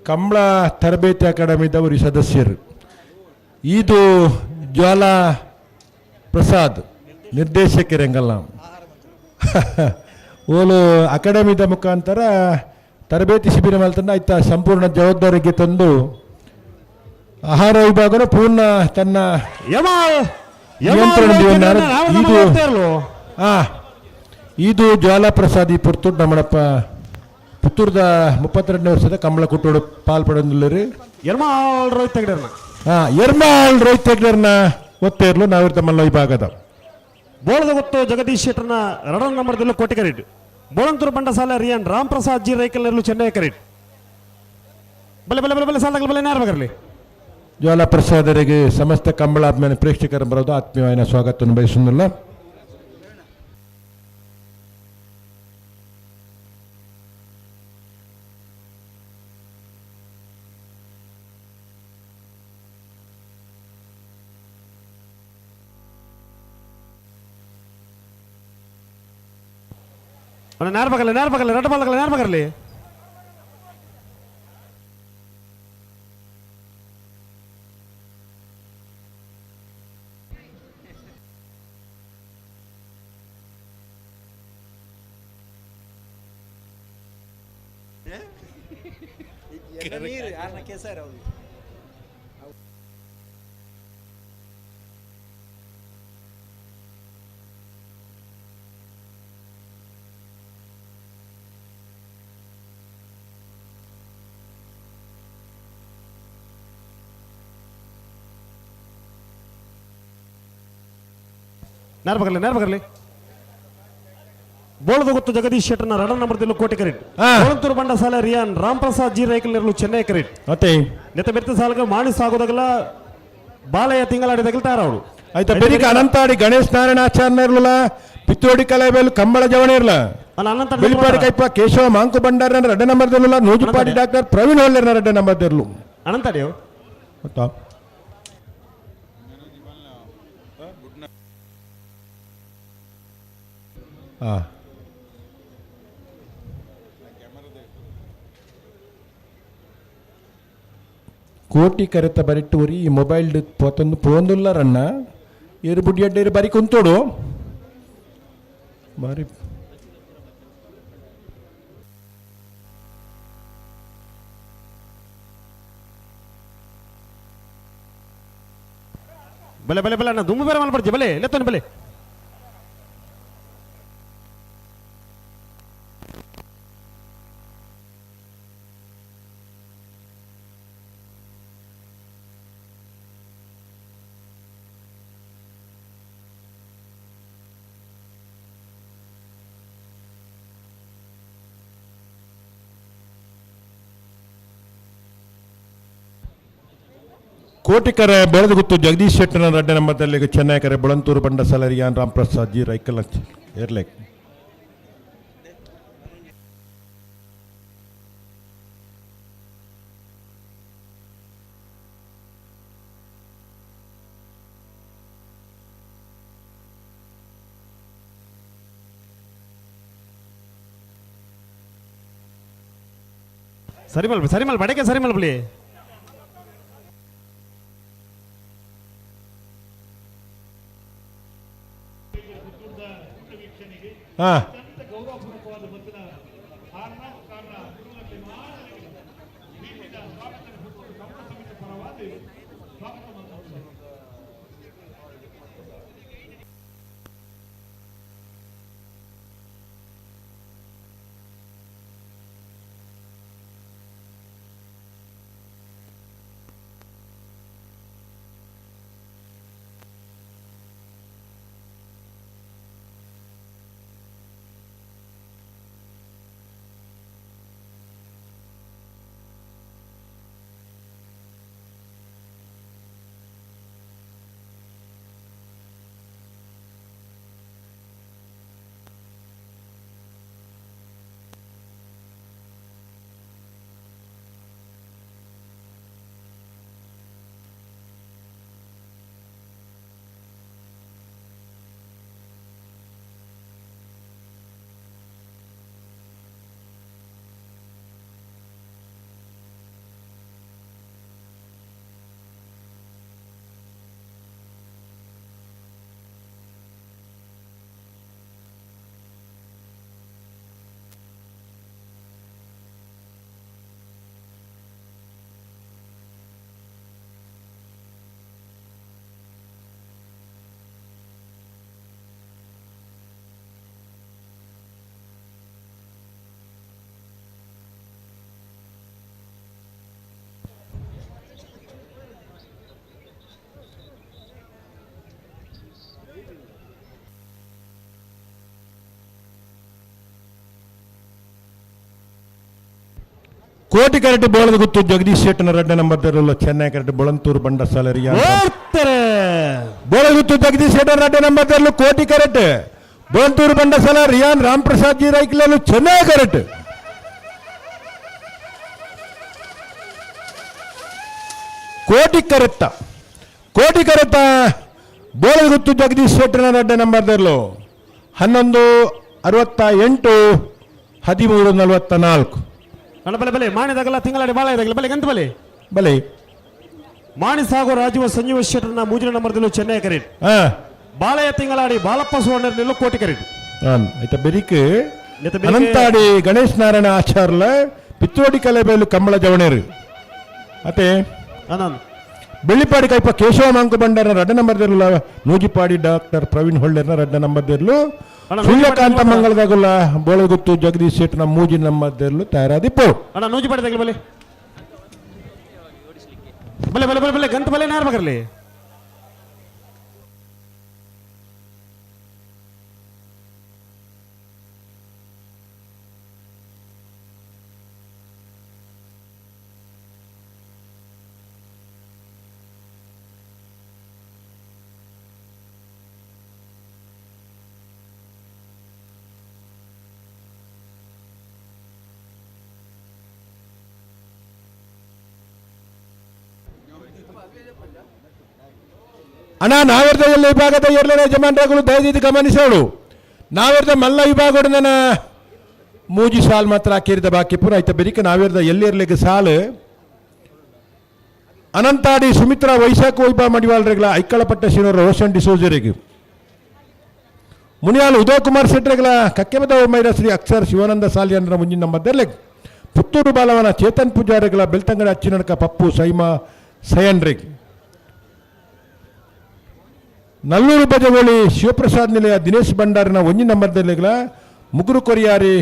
ಕಂಬಳ ತರಬೇತಿ ಅಕಾಡೆಮಿದವರು ಸದಸ್ಯರು. ಇದು ಜ್ವಾಲಾ ಪ್ರಸಾದ್ ನಿರ್ದೇಶಕರಂಗಲ್ಲ ಓಲು ಅಕಾಡೆಮಿದ ಮುಖಾಂತರ ತರಬೇತಿ ಶಿಬಿರ ಮಲ್ತಂದು ಆಯ್ತಾ ಸಂಪೂರ್ಣ ಜವಾಬ್ದಾರಿಗೆ ತಂದು ಆಹಾರ ವಿಭಾಗನ ಪೂರ್ಣ ತನ್ನ ಇದು ಜ್ವಾಲಾ ಪ್ರಸಾದ್ ಈ ಪುತ್ತೂರು ನಮ್ಮಡಪ್ಪ ಪುತ್ತೂರ್ದ 32ನೇ ವರ್ಷದ ಕಂಬಳ ಕುಟ್ಟೋಡು ಪಾಲ್ಪಡೊಂದುಲ್ಲರು. ಎರ್ಮಾಳ್ ರೋಹಿತ್ ಹೆಗ್ಡೆರ್ನ. ಎರ್ಮಾಳ್ ರೋಹಿತ್ ಹೆಗ್ಡೆರ್ನ ಒತ್ತೇರ್ಲು ನಾವಿರ್ತ ಮಲ್ಲ ವಿಭಾಗದ ಬೋಳದ ಗೊತ್ತು ಜಗದೀಶ್ ಶೆಟ್ಟರ್ನ ರಡನ್ ನಂಬರ್ದಲ್ಲೂ ಕೋಟಿ ಕರೀಟ್. ಬೋಳಂತೂರು ಬಂಡಸಾಲ ರಿಯನ್ ರಾಮ್ ಪ್ರಸಾದ್ ಜಿ ರೈಕಲ್ ನೆರಳು ಚೆನ್ನೈ ಕರೀಟ್. ಬಲೆ ಬಲೆ ಬಲೆ ಬಲೆ ಸಾಲಗಳು ಬಲೆ ನೇರ ಬರಲಿ. ಜ್ವಾಲಾ ಪ್ರಸಾದರಿಗೆ ಸಮಸ್ತ ಕಂಬಳ ಅಭಿಮಾನಿ ಪ್ರೇಕ್ಷಕರ ಬರೋದು ಆತ್ಮೀಯವಾದ ಸ್ವಾಗತವನ್ನು ಬಯಸುವುದಿಲ್ಲ. ನೇರ ಬಗಲಿ ನೇರ ಬಗಲಿ ರಡ್ಡ ಬಲಗಲಿ ನೇರ ಬಗಲಿ. ನೇರ ಬಗಲಿ ನೇರ ಬಗಲಿ. ಬೋಳದ ಗೊತ್ತು ಜಗದೀಶ್ ಶೆಟ್ಟರ್ನ ರಡನ್ ನಂಬರ್ದಲ್ಲೂ ಕೋಟಿ ಕರೀಟ್. ಬೋಳಂತೂರು ಬಂಡಸಾಲ ರಿಯಾನ್ ರಾಮ್ ಪ್ರಸಾದ್ ಜಿ ರೈಕಲ್ ನೆರಳು ಚೆನ್ನೈ ಕರೀಟ್. ಮತ್ತೆ ನೆತ್ತ ಬೆರ್ತ ಸಾಲಗ ಮಾಣಿ ಸಾಗೋದಾಗಲ ಬಾಲಯ್ಯ ತಿಂಗಳಾಡಿದಾಗಲ ತಯಾರವಳು. ಆಯ್ತಾ ಬೆರಿಕ ಅನಂತಾಡಿ ಗಣೇಶ್ ನಾರಾಯಣ ಆಚಾರ್ಯ ಇರ್ಲಿಲ್ಲ, ಪಿತ್ತೋಡಿ ಕಲಾಬೇಲು ಕಂಬಳ ಜವಣ ಇರ್ಲ, ಬಿಳಿಪಾಡಿ ಕೈಪ ಕೇಶವ ಮಾಂಕು ಭಂಡಾರನ ರಡ್ಡ ನಂಬರ್ದಿರಲಿಲ್ಲ, ನೂಜುಪಾಡಿ ಡಾಕ್ಟರ್ ಪ್ರವೀಣ್ ಹೊಲ್ಲೇರ್ನ ರಡ್ಡ ನಂಬರ್ದಿರ್ಲು. ಅನಂತಾಡಿ ಗೊತ್ತಾ? ಕೋಟಿ ಕರೆತ ಬರಿಟ್ಟೂರಿ ಈ ಮೊಬೈಲ್ ಪೋತೊಂದು ಪೋಂದುಲ್ಲರಣ್ಣ ಏರು ಬುಡ್ಡಿ ಅಡ್ಡ ಬರಿ ಕುಂತೋಡು ಬಾರಿ. ಬಲೆ ಬಲೆ ಬಲೆ ಅಣ್ಣ ದುಮ್ಮು ಬೇರೆ ಮಲ್ಪಡ್ತಿ ಬಲೆ ಲೆತ್ತೋನಿ ಬಲೆ. ಕೋಟಿಕರೆ ಬೆಳೆದಗುತ್ತು ಜಗದೀಶ್ ಶೆಟ್ಟರ್ನ ರಡ್ಡ ನಂಬರ್ದಲ್ಲಿ ಚೆನ್ನೈ ಕರೆ ಬೊಳಂತೂರು ಬಂಡಸಾಲ ರಿಯಾನ್ ರಾಮ್ ಪ್ರಸಾದ್ ಜಿ ರೈಕಲ್ ಏರ್ಲೇಕ್. ಸರಿ ಮಲ್ಪ ಸರಿ ಮಲ್ಪ ಬಡಕೆ ಸರಿ ಮಲ್ಪಲಿ. ಕೋಟಿ ಕರೆಟ್ ಬೋಳದ ಗುತ್ತು ಜಗದೀಶ್ ಶೆಟ್ಟನ ರಡ್ಡ ನಂಬರ್ ದೆರ್ಲು ಚೆನ್ನೈ ಕರೆಟ್ ಬೊಳಂತೂರು ಬಂಡಸಾಲ ರಿಯಾನ್ ಬೋಳಗುತ್ತು ಜಗದೀಶ್ ಶೆಟ್ಟನ ರಡ್ಡ ನಂಬರ್ ದೆರ್ಲು ಕೋಟಿ ಕರೆಟ್ ಬೊಳಂತೂರು ಬಂಡಸಾಲ ರಿಯಾನ್ ರಾಮ್ ಪ್ರಸಾದ್ ಜಿ ರೈಕ್ಲಲು ಚೆನ್ನೈ ಕರೆಟ್. ಕೋಟಿ ಕರೆತ್ತ ಕೋಟಿ ಕರೆತ ಬೋಳಗುತ್ತು ಜಗದೀಶ್ ಶೆಟ್ಟನ ರಡ್ಡ ನಂಬರ್ ದೆರ್ಲು 11:68 13:44. ಅಣ್ಣ ಬಲೆ ಬಲೆ ಮಾಣಿದಾಗಲ್ಲ ತಿಂಗಳಾಡಿ ಬಾಳ ಇದಾಗಲ್ಲ ಬಲೆ ಗಂತ ಬಲೆ ಬಲೆ ಮಾಣಿ ಸಾಗೋ ರಾಜೀವ ಸಂಜೀವ ಶೆಟ್ಟರ್ನ ಮೂಜಿನ ನಂಬರ್ದಲ್ಲೂ ಚೆನ್ನೈ ಕರೀಟ್. ಬಾಳೆಯ ತಿಂಗಳಾಡಿ ಬಾಲಪ್ಪ ಸುವರ್ಣ ನಿಲ್ಲು ಕೋಟಿ ಕರೀಟ್. ಆಯ್ತಾ ಬೆರಿಕ್ ಅನಂತಾಡಿ ಗಣೇಶ್ ನಾರಾಯಣ ಆಚಾರ್ಲ ಪಿತ್ತೋಡಿ ಕಲೆಬೇಲು ಕಂಬಳ ಜವಣೇರು ಅತೆ ಬೆಳ್ಳಿಪಾಡಿ ಕೈಪ ಕೇಶವ ಮಾಂಕು ಬಂಡಾರ ರಡ್ಡ ನಂಬರ್ ದೇರ್ಲ ನೂಜಿಪಾಡಿ ಡಾಕ್ಟರ್ ಪ್ರವೀಣ್ ಹೊಳ್ಳೆರ್ನ ರಡ್ಡ ನಂಬರ್ ದೇರ್ಲು ಸೂರ್ಯಕಾಂತ ಮಂಗಳದಾಗುಲ್ಲ ಬೋಳಗುತ್ತು ಜಗದೀಶ್ ಶೆಟ್ಟನ ಮೂಜಿ ನಂಬರ್ ದೇರ್ಲು ತಯಾರಾದಿಪ್ಪು. ಅಣ್ಣ ನೂಜಿಪಾಡಿ ತಗಲಿ ಬಲೆ ಬಲೆ ಬಲೆ ಬಲೆ ಬಲೆ ಗಂತ ಬಲೆ ನಾರ್ ಬಗರ್ಲಿ. ಅಣ್ಣ ನಾವೆರ್ದ ಎಲ್ಲ ವಿಭಾಗದ ಎರಡನೇ ಯಜಮಾನರುಗಳು ದಯವಿಟ್ಟು ಗಮನಿಸೋಳು. ನಾವೆರ್ದ ಮಲ್ಲ ವಿಭಾಗದ ಮೂಜಿ ಸಾಲು ಮಾತ್ರ ಹಾಕಿರಿದ ಬಾಕಿ ಪೂರ ಆಯ್ತ ಬೆರಿಕ ನಾವೆರ್ದ ಎಲ್ಲಿರ್ಲಿಕ್ಕೆ ಸಾಲು. ಅನಂತಾಡಿ ಸುಮಿತ್ರಾ ವೈಶಾಖ ವೈಭ ಮಡಿವಾಳರಿಗಳ ಐಕ್ಕಳಪಟ್ಟ ಶಿನೋರ ರೋಷನ್ ಡಿಸೋಜರಿಗೆ ಮುನಿಯಾಲ್ ಉದಯ್ ಕುಮಾರ್ ಶೆಟ್ಟರ್ಗಳ ಕಕ್ಕೆಮದ ಮೈರ ಶ್ರೀ ಅಕ್ಷರ್ ಶಿವಾನಂದ ಸಾಲಿಯನ್ರ ಮುಂದಿನ ಮದ್ದಲ್ಲೇ ಪುತ್ತೂರು ಬಾಲವನ ಚೇತನ್ ಪೂಜಾರಿಗಳ ಬೆಳ್ತಂಗಡ ಅಚ್ಚಿನಡ್ಕ ಪಪ್ಪು ಸೈಮಾ ಸಯನ್ರಿಗೆ ನಲ್ಲೂರು ಬಜಗೋಳಿ ಶಿವಪ್ರಸಾದ್ ನಿಲಯ ದಿನೇಶ್ ಭಂಡಾರಿನ ಒಂಜಿ ನಂಬರ್ದಲ್ಲಿಗಳ ಮುಗುರು ಕೊರಿಯಾರಿ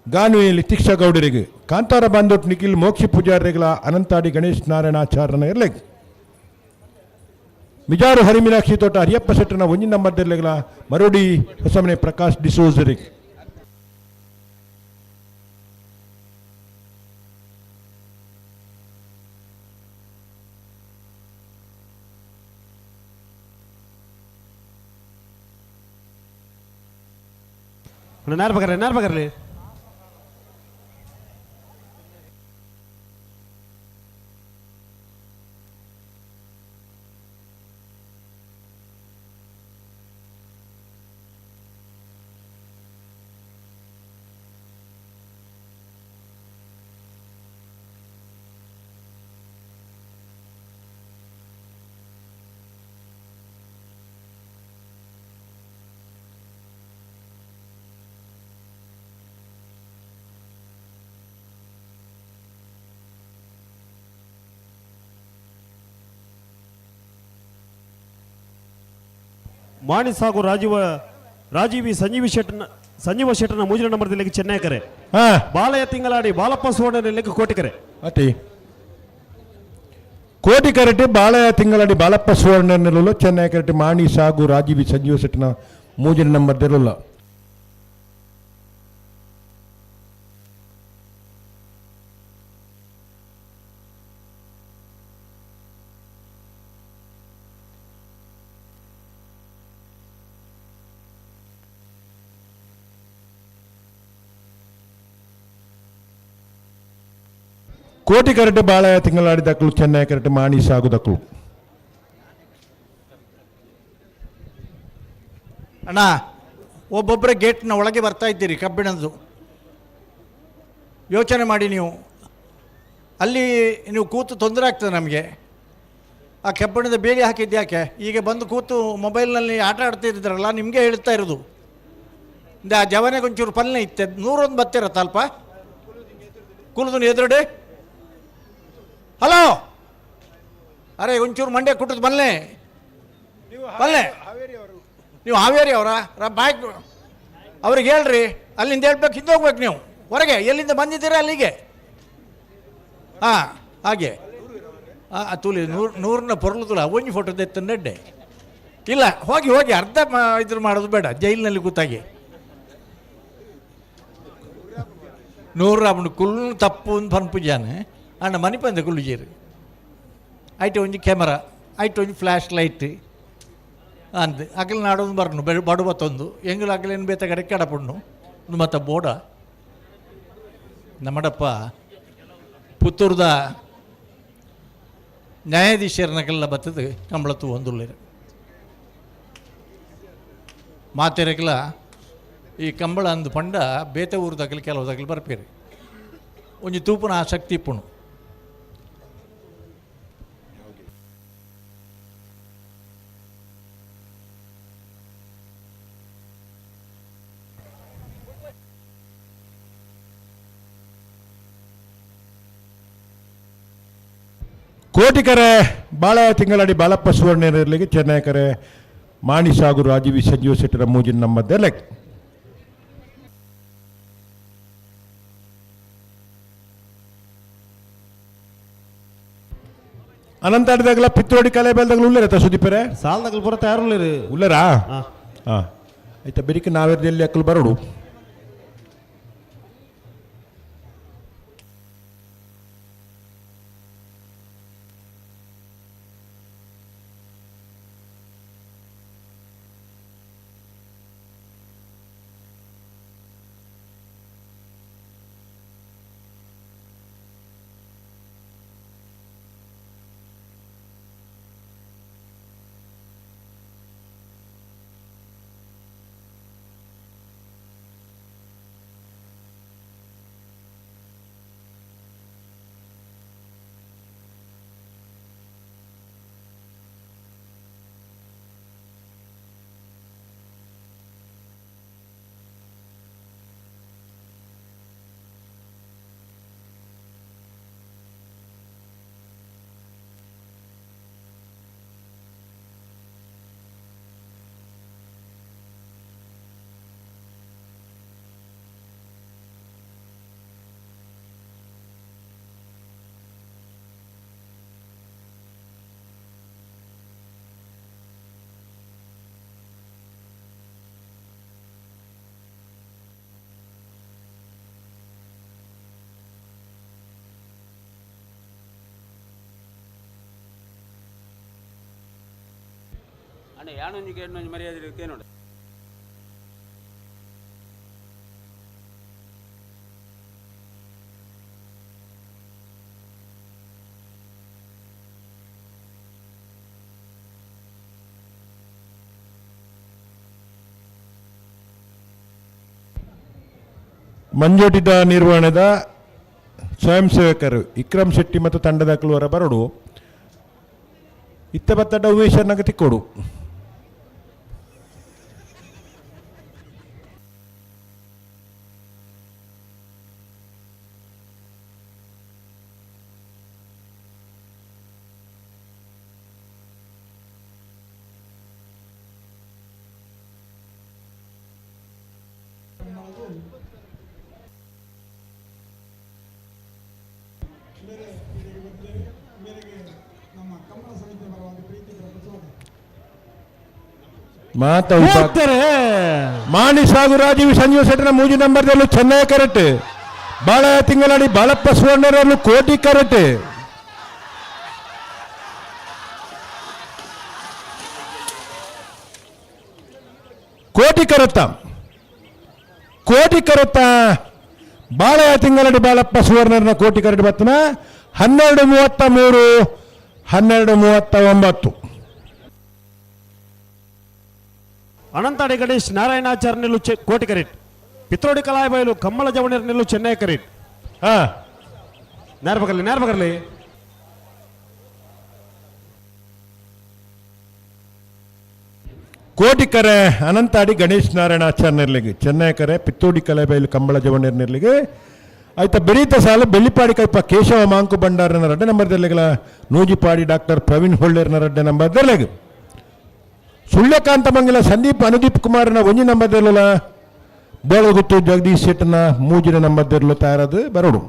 ಗಾನುವಿ ಲಿತಿಕ್ಷಾ ಗೌಡರಿಗೆ ಕಾಂತಾರ ಬಾಂದೋಟ್ ನಿಖಿಲ್ ಮೋಕ್ಷಿ ಪೂಜಾರಿಗಳ ಅನಂತಾಡಿ ಗಣೇಶ್ ನಾರಾಯಣಾಚಾರ್ಯನ ಇರಲಿ ಮಿಜಾರು ಹರಿಮೀನಾಕ್ಷಿ ತೋಟ ಹರಿಯಪ್ಪ ಶೆಟ್ಟನ ಒಂಜಿ ನಂಬರ್ದಲ್ಲಿಗಳ ಮರೋಡಿ ಹೊಸಮನೆ ಪ್ರಕಾಶ್ ಡಿಸೋಜರಿಗೆ. ನೇರ ಬಗ್ರಿ ನೇರ ಬಗ್ರಿ. ಮಾಣಿ ಸಾಗು ರಾಜೀವಿ ಸಂಜೀವಿ ಶೆಟ್ಟನ ಸಂಜೀವ ಶೆಟ್ಟನ ಮೂಜಿನ ನಂಬರ್ ದಿಲ್ಲಿಗೆ ಚೆನ್ನೈ ಕರೆ. ಬಾಲಯ ತಿಂಗಳಾಡಿ ಬಾಲಪ್ಪ ಸುವರ್ಣ ನಿಲ್ಲಕ್ಕೆ ಕೋಟಿ ಕರೆ. ಅತಿ ಕೋಟಿ ಕರೆಟಿ ಬಾಲಯ ತಿಂಗಳಾಡಿ ಬಾಲಪ್ಪ ಸುವರ್ಣ ನಿಲ್ಲಲು ಚೆನ್ನೈ ಕರೆಟಿ ಮಾಣಿ ಸಾಗು ರಾಜೀವಿ ಸಂಜೀವ ಶೆಟ್ಟನ ಮೂಜಿನ ನಂಬರ್ ದಿರಲ್ಲ. ಕೋಟಿ ಕರಟೆ ಬಾಳೆಯ ತಿಂಗಳಾಡಿ ದಕ್ಕಲು ಚೆನ್ನೈ ಕರಟೆ ಮಾಣಿ ಸಾಗು ದಕ್ಕಲು. ಅಣ್ಣ ಒಬ್ಬೊಬ್ಬರೇ ಗೇಟ್ನ ಒಳಗೆ ಬರ್ತಾ ಇದ್ದೀರಿ ಕಬ್ಬಿಣದ್ದು ಯೋಚನೆ ಮಾಡಿ ನೀವು. ಅಲ್ಲಿ ನೀವು ಕೂತು ತೊಂದರೆ ಆಗ್ತದೆ ನಮಗೆ. ಆ ಕಬ್ಬಿಣದ ಬೇಲಿ ಹಾಕಿದ್ದು ಯಾಕೆ? ಈಗ ಬಂದು ಕೂತು ಮೊಬೈಲ್ನಲ್ಲಿ ಆಟ ಆಡ್ತಿದ್ರಲ್ಲ ನಿಮಗೆ ಹೇಳ್ತಾ ಇರೋದು. ಆ ಜವನೆಗೆ ಒಂಚೂರು ಪಲ್ಲೆ ಇತ್ತೆ 101 ಬತ್ತಿರತ್ತ ಅಲ್ಪ ಕುಲದು ಎದುರುಡೆ. ಹಲೋ ಅರೆ ಒಂಚೂರು ಮಂಡ್ಯ ಕುಟ್ಟದ ಬಲ್ಲೆ ಬಲ್ಲೆ. ನೀವು ಹಾವೇರಿ ಅವರಾ? ಬಾಯ್ ಅವ್ರಿಗೆ ಹೇಳ್ರಿ, ಅಲ್ಲಿಂದ ಹೇಳ್ಬೇಕು, ಹಿಂದೆ ಹೋಗ್ಬೇಕು ನೀವು ಹೊರಗೆ. ಎಲ್ಲಿಂದ ಬಂದಿದ್ದೀರಾ ಅಲ್ಲಿಗೆ? ಹಾಂ ಹಾಗೆ. ಹಾಂ ತೂಲಿ 100ನ ಪೊರ್ಲು ತುಲ ಒಂಜಿ ಫೋಟೋ ತೆತ್ತಂಡೆ ಇಲ್ಲ. ಹೋಗಿ ಹೋಗಿ ಅರ್ಧ ಇದ್ರ ಮಾಡೋದು ಬೇಡ, ಜೈಲಿನಲ್ಲಿ ಕೂತಾಗಿ. ನೂರು ಕುಲ್ಲು ತಪ್ಪು ಪನ್ಪುಜಾನೆ ಅಣ್ಣ ಮನಿಪಂದೆ ಕುಲ್ಲುಜೇರು ಐಟ್ ಒಂಜಿ ಕ್ಯಾಮರಾ ಐಟ್ ಒಂಜಿ ಫ್ಲ್ಯಾಶ್ ಲೈಟ್ ಅಂದ್ ಅಗಲ ನಾಡೊಂದು ಬರ್ನು ಬಡು ಬತ್ತೊಂದು ಎಂಗುಲು ಅಗಲೇನು ಬೇತ ಕಡೆ ಕಡಪುಣ್ಣು ಒಂದು ಮತ್ತು ಬೋಡ ನಮ್ಮಡಪ್ಪ ಪುತ್ತೂರ್ದ ನ್ಯಾಯಾಧೀಶರನಗೆಲ್ಲ ಬತ್ತದು ಕಂಬಳ ತೂವೊಂದುಲ್ಲೆರ್ ಮಾತೆರೆಗ್ಲ ಈ ಕಂಬಳ ಅಂದು ಪಂಡ ಬೇತೆ ಊರುದಗಲು ಕೆಲವು ಬರ್ಪೇರು ಒಂಜಿ ತೂಪುನ ಆಸಕ್ತಿ ಇಪ್ಪುಣು. ಕೋಟಿಕರೆ ಬಾಳ ತಿಂಗಳಡಿ ಬಾಲಪ್ಪ ಸುವರ್ಣರಿಗೆ ಚೆನ್ನೈಕರೆ ಮಾಣಿಸಾಗು ರಾಜೀವಿ ಸಂಜೀವ ಶೆಟ್ಟರ ಮೂಜಿನ ನಮ್ಮ ದೆಲೆಕ್. ಅನಂತಾಡಿದಾಗಲ ಪಿತ್ರೋಡಿ ಕಲೆ ಬೆಲ್ದಾಗಲ ಉಳ್ಳೇರ ಸುದೀಪರೆ ಸಾಲದಾಗಲು ಪೂರ ತಯಾರು ಉಳ್ಳೇರಾ ಹಾಂ ಆಯ್ತಾ ಬೆರಿಕೆ ನಾವೇರ್ದಲ್ಲಿ ಅಕ್ಕಲು ಬರೋಡು. ಅಣ್ಣ ಯಾನೊಂಜಿಗೆ ಎಣ್ಣೊಂಜಿ ಮರ್ಯಾದೆ ಕೇನೋಡು. ಮಂಜೋಟಿದ ನಿರ್ವಹಣೆದ ಸ್ವಯಂ ಸೇವಕರು ವಿಕ್ರಮ್ ಶೆಟ್ಟಿ ಮತ್ತು ತಂಡದ ಅಕ್ಲುವರ ಬರಡು ಇತ್ತ ಬತ್ತಡ ಉಮೇಶ್ ತಿಕ್ಕೋಡು. ಮಾಣಿ ಸಾಗು ರಾಜೀವ್ ಸಂಜೀವ ಶೆಟ್ಟರ ಮೂಜಿ ನಂಬರ್ದಲ್ಲೂ ಚೆನ್ನೈ ಕರೆಕ್ಟ್, ಬಾಳ ತಿಂಗಳಾಡಿ ಬಾಳಪ್ಪ ಸುವರ್ಣರಲ್ಲೂ ಕೋಟಿ ಕರೆಕ್ಟ್. ಕೋಟಿ ಕರತ್ತ ಕೋಟಿ ಕರತ್ತ ಬಾಳ ತಿಂಗಳಡಿ ಬಾಳಪ್ಪ ಸುವರ್ಣರನ್ನ ಕೋಟಿ ಕರೆಕ್ಟ್ ಬತ್ತನ 12:33 12:39. ಅನಂತಾಡಿ ಗಣೇಶ್ ನಾರಾಯಣಾಚಾರ್ಯ ನಿಲ್ಲು ಕೋಟಿ ಕರೆಟ್, ಪಿತ್ರೋಡಿ ಕಲಾಯಬೈಲು ಕಮ್ಮಳ ಜವಣರ್ ನಿಲ್ಲು ಚೆನ್ನೈ ಕರೆಟ್. ಹಾ ನೇರ್ಬಗರ್ಲಿ ನೇರ್ಬಗರ್ಲಿ. ಕೋಟಿ ಕರೆ ಅನಂತಾಡಿ ಗಣೇಶ್ ನಾರಾಯಣಾಚಾರ್ಯ ನಿರ್ಲಿಗೆ, ಚೆನ್ನೈ ಕರೆ ಪಿತ್ತೋಡಿ ಕಲೆಬೈಲು ಕಂಬಳ ಜವಣರ್ ನಿರ್ಲಿಗೆ. ಆಯ್ತಾ ಬೆರೀತ ಸಾಲು ಬೆಳ್ಳಿಪಾಡಿ ಕೈಪ ಕೇಶವ ಮಾಂಕು ಭಂಡಾರನ ರಡ್ಡೆ ನಂಬರ್ ದೆರ್ಲಿಗಲ, ನೂಜಿಪಾಡಿ ಡಾಕ್ಟರ್ ಪ್ರವೀಣ್ ಹೊಳ್ಳೇರ್ನ ರಡ್ಡೆ ನಂಬರ್ ದೆರ್ಲಿಗೆ, ಸುಳ್ಯಕಾಂತ ಮಂಗಲ ಸಂದೀಪ್ ಅನುದೀಪ್ ಕುಮಾರನ ಒಂಜಿ ನಂಬರ್ ದೆರ್ಲುಲ, ಬೋಳಗುತ್ತು ಜಗದೀಶ್ ಶೆಟ್ಟನ ಮೂಜಿನ ನಂಬರ್ ದೆರ್ಲು ತಯಾರದು ಬರೋಡು.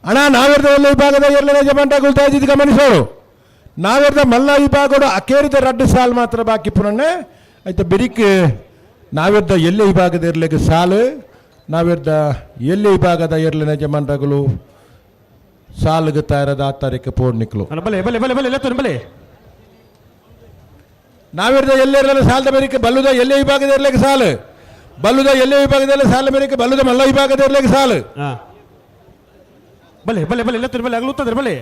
ಅಣ್ಣ ನಾವೆರ್ದ ಎಲ್ಲ ವಿಭಾಗದ ಎರಡನೇ ಜಮಾಂಟ ಗುಲ್ತಾ ಇದ್ದಿದ್ದು ಗಮನಿಸೋರು. ನಾವೆರ್ದ ಮಲ್ಲ ವಿಭಾಗಡು ಅಕೇರಿದ ರಡ್ಡು ಸಾಲ್ ಮಾತ್ರ ಬಾಕಿ ಪುನಣ್ಣೆ ಐತ ಬೆರಿಕ್ ನಾವೆರ್ದ ಎಲ್ಲೆ ವಿಭಾಗದ ಇರ್ಲೆಗ್ ಸಾಲು, ನಾವೆರ್ದ ಎಲ್ಲೆ ವಿಭಾಗದ ಎರ್ಲೆನ ಜಮಾನ್ರಗಳು ಸಾಲುಗೆ ತಯಾರದ ಆ ತಾರೀಕು ಪೋಡ್ನಿಕ್ಲು. ಬಲೆ ಬಲೆ ಬಲೆ ಬಲೆ ಲೆತ್ತೋನು ಬಲೆ. ನಾವೆರ್ದ ಎಲ್ಲೆ ಇರಲ್ಲ ಸಾಲದ ಮೇರೆಗೆ ಬಲ್ಲುದ ಎಲ್ಲೆ ವಿಭಾಗದ ಇರ್ಲಿಕ್ಕೆ ಸಾಲು, ಬಲ್ಲುದ ಎಲ್ಲೆ ವಿಭಾಗದಲ್ಲಿ ಸಾಲ ಮೇರೆಗೆ ಬಲ್ಲುದ ಮಲ್ಲ ವಿಭಾಗದ ಇರ್ಲಿಕ್ಕೆ ಸಾಲು. ಬಲೆ ಬಲೆ ಬಲೆ ಲೆತ್ತೋನು ಬಲೆ, ಅಗಲು ಬಲೆ.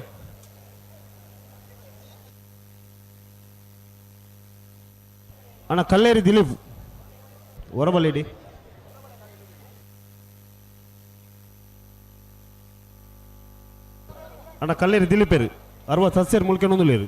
ಅಣ್ಣ ಕಲ್ಲೇರಿ ದಿಲೀಪ್ ಹೊರಬಲೇಡಿ. ಅಣ್ಣ ಕಲ್ಲೇರಿ ದಿಲೀಪೇರು 60 ಸಸ್ಯರು ಮುಲ್ಕೆ ನೊಂದುಲೇರು.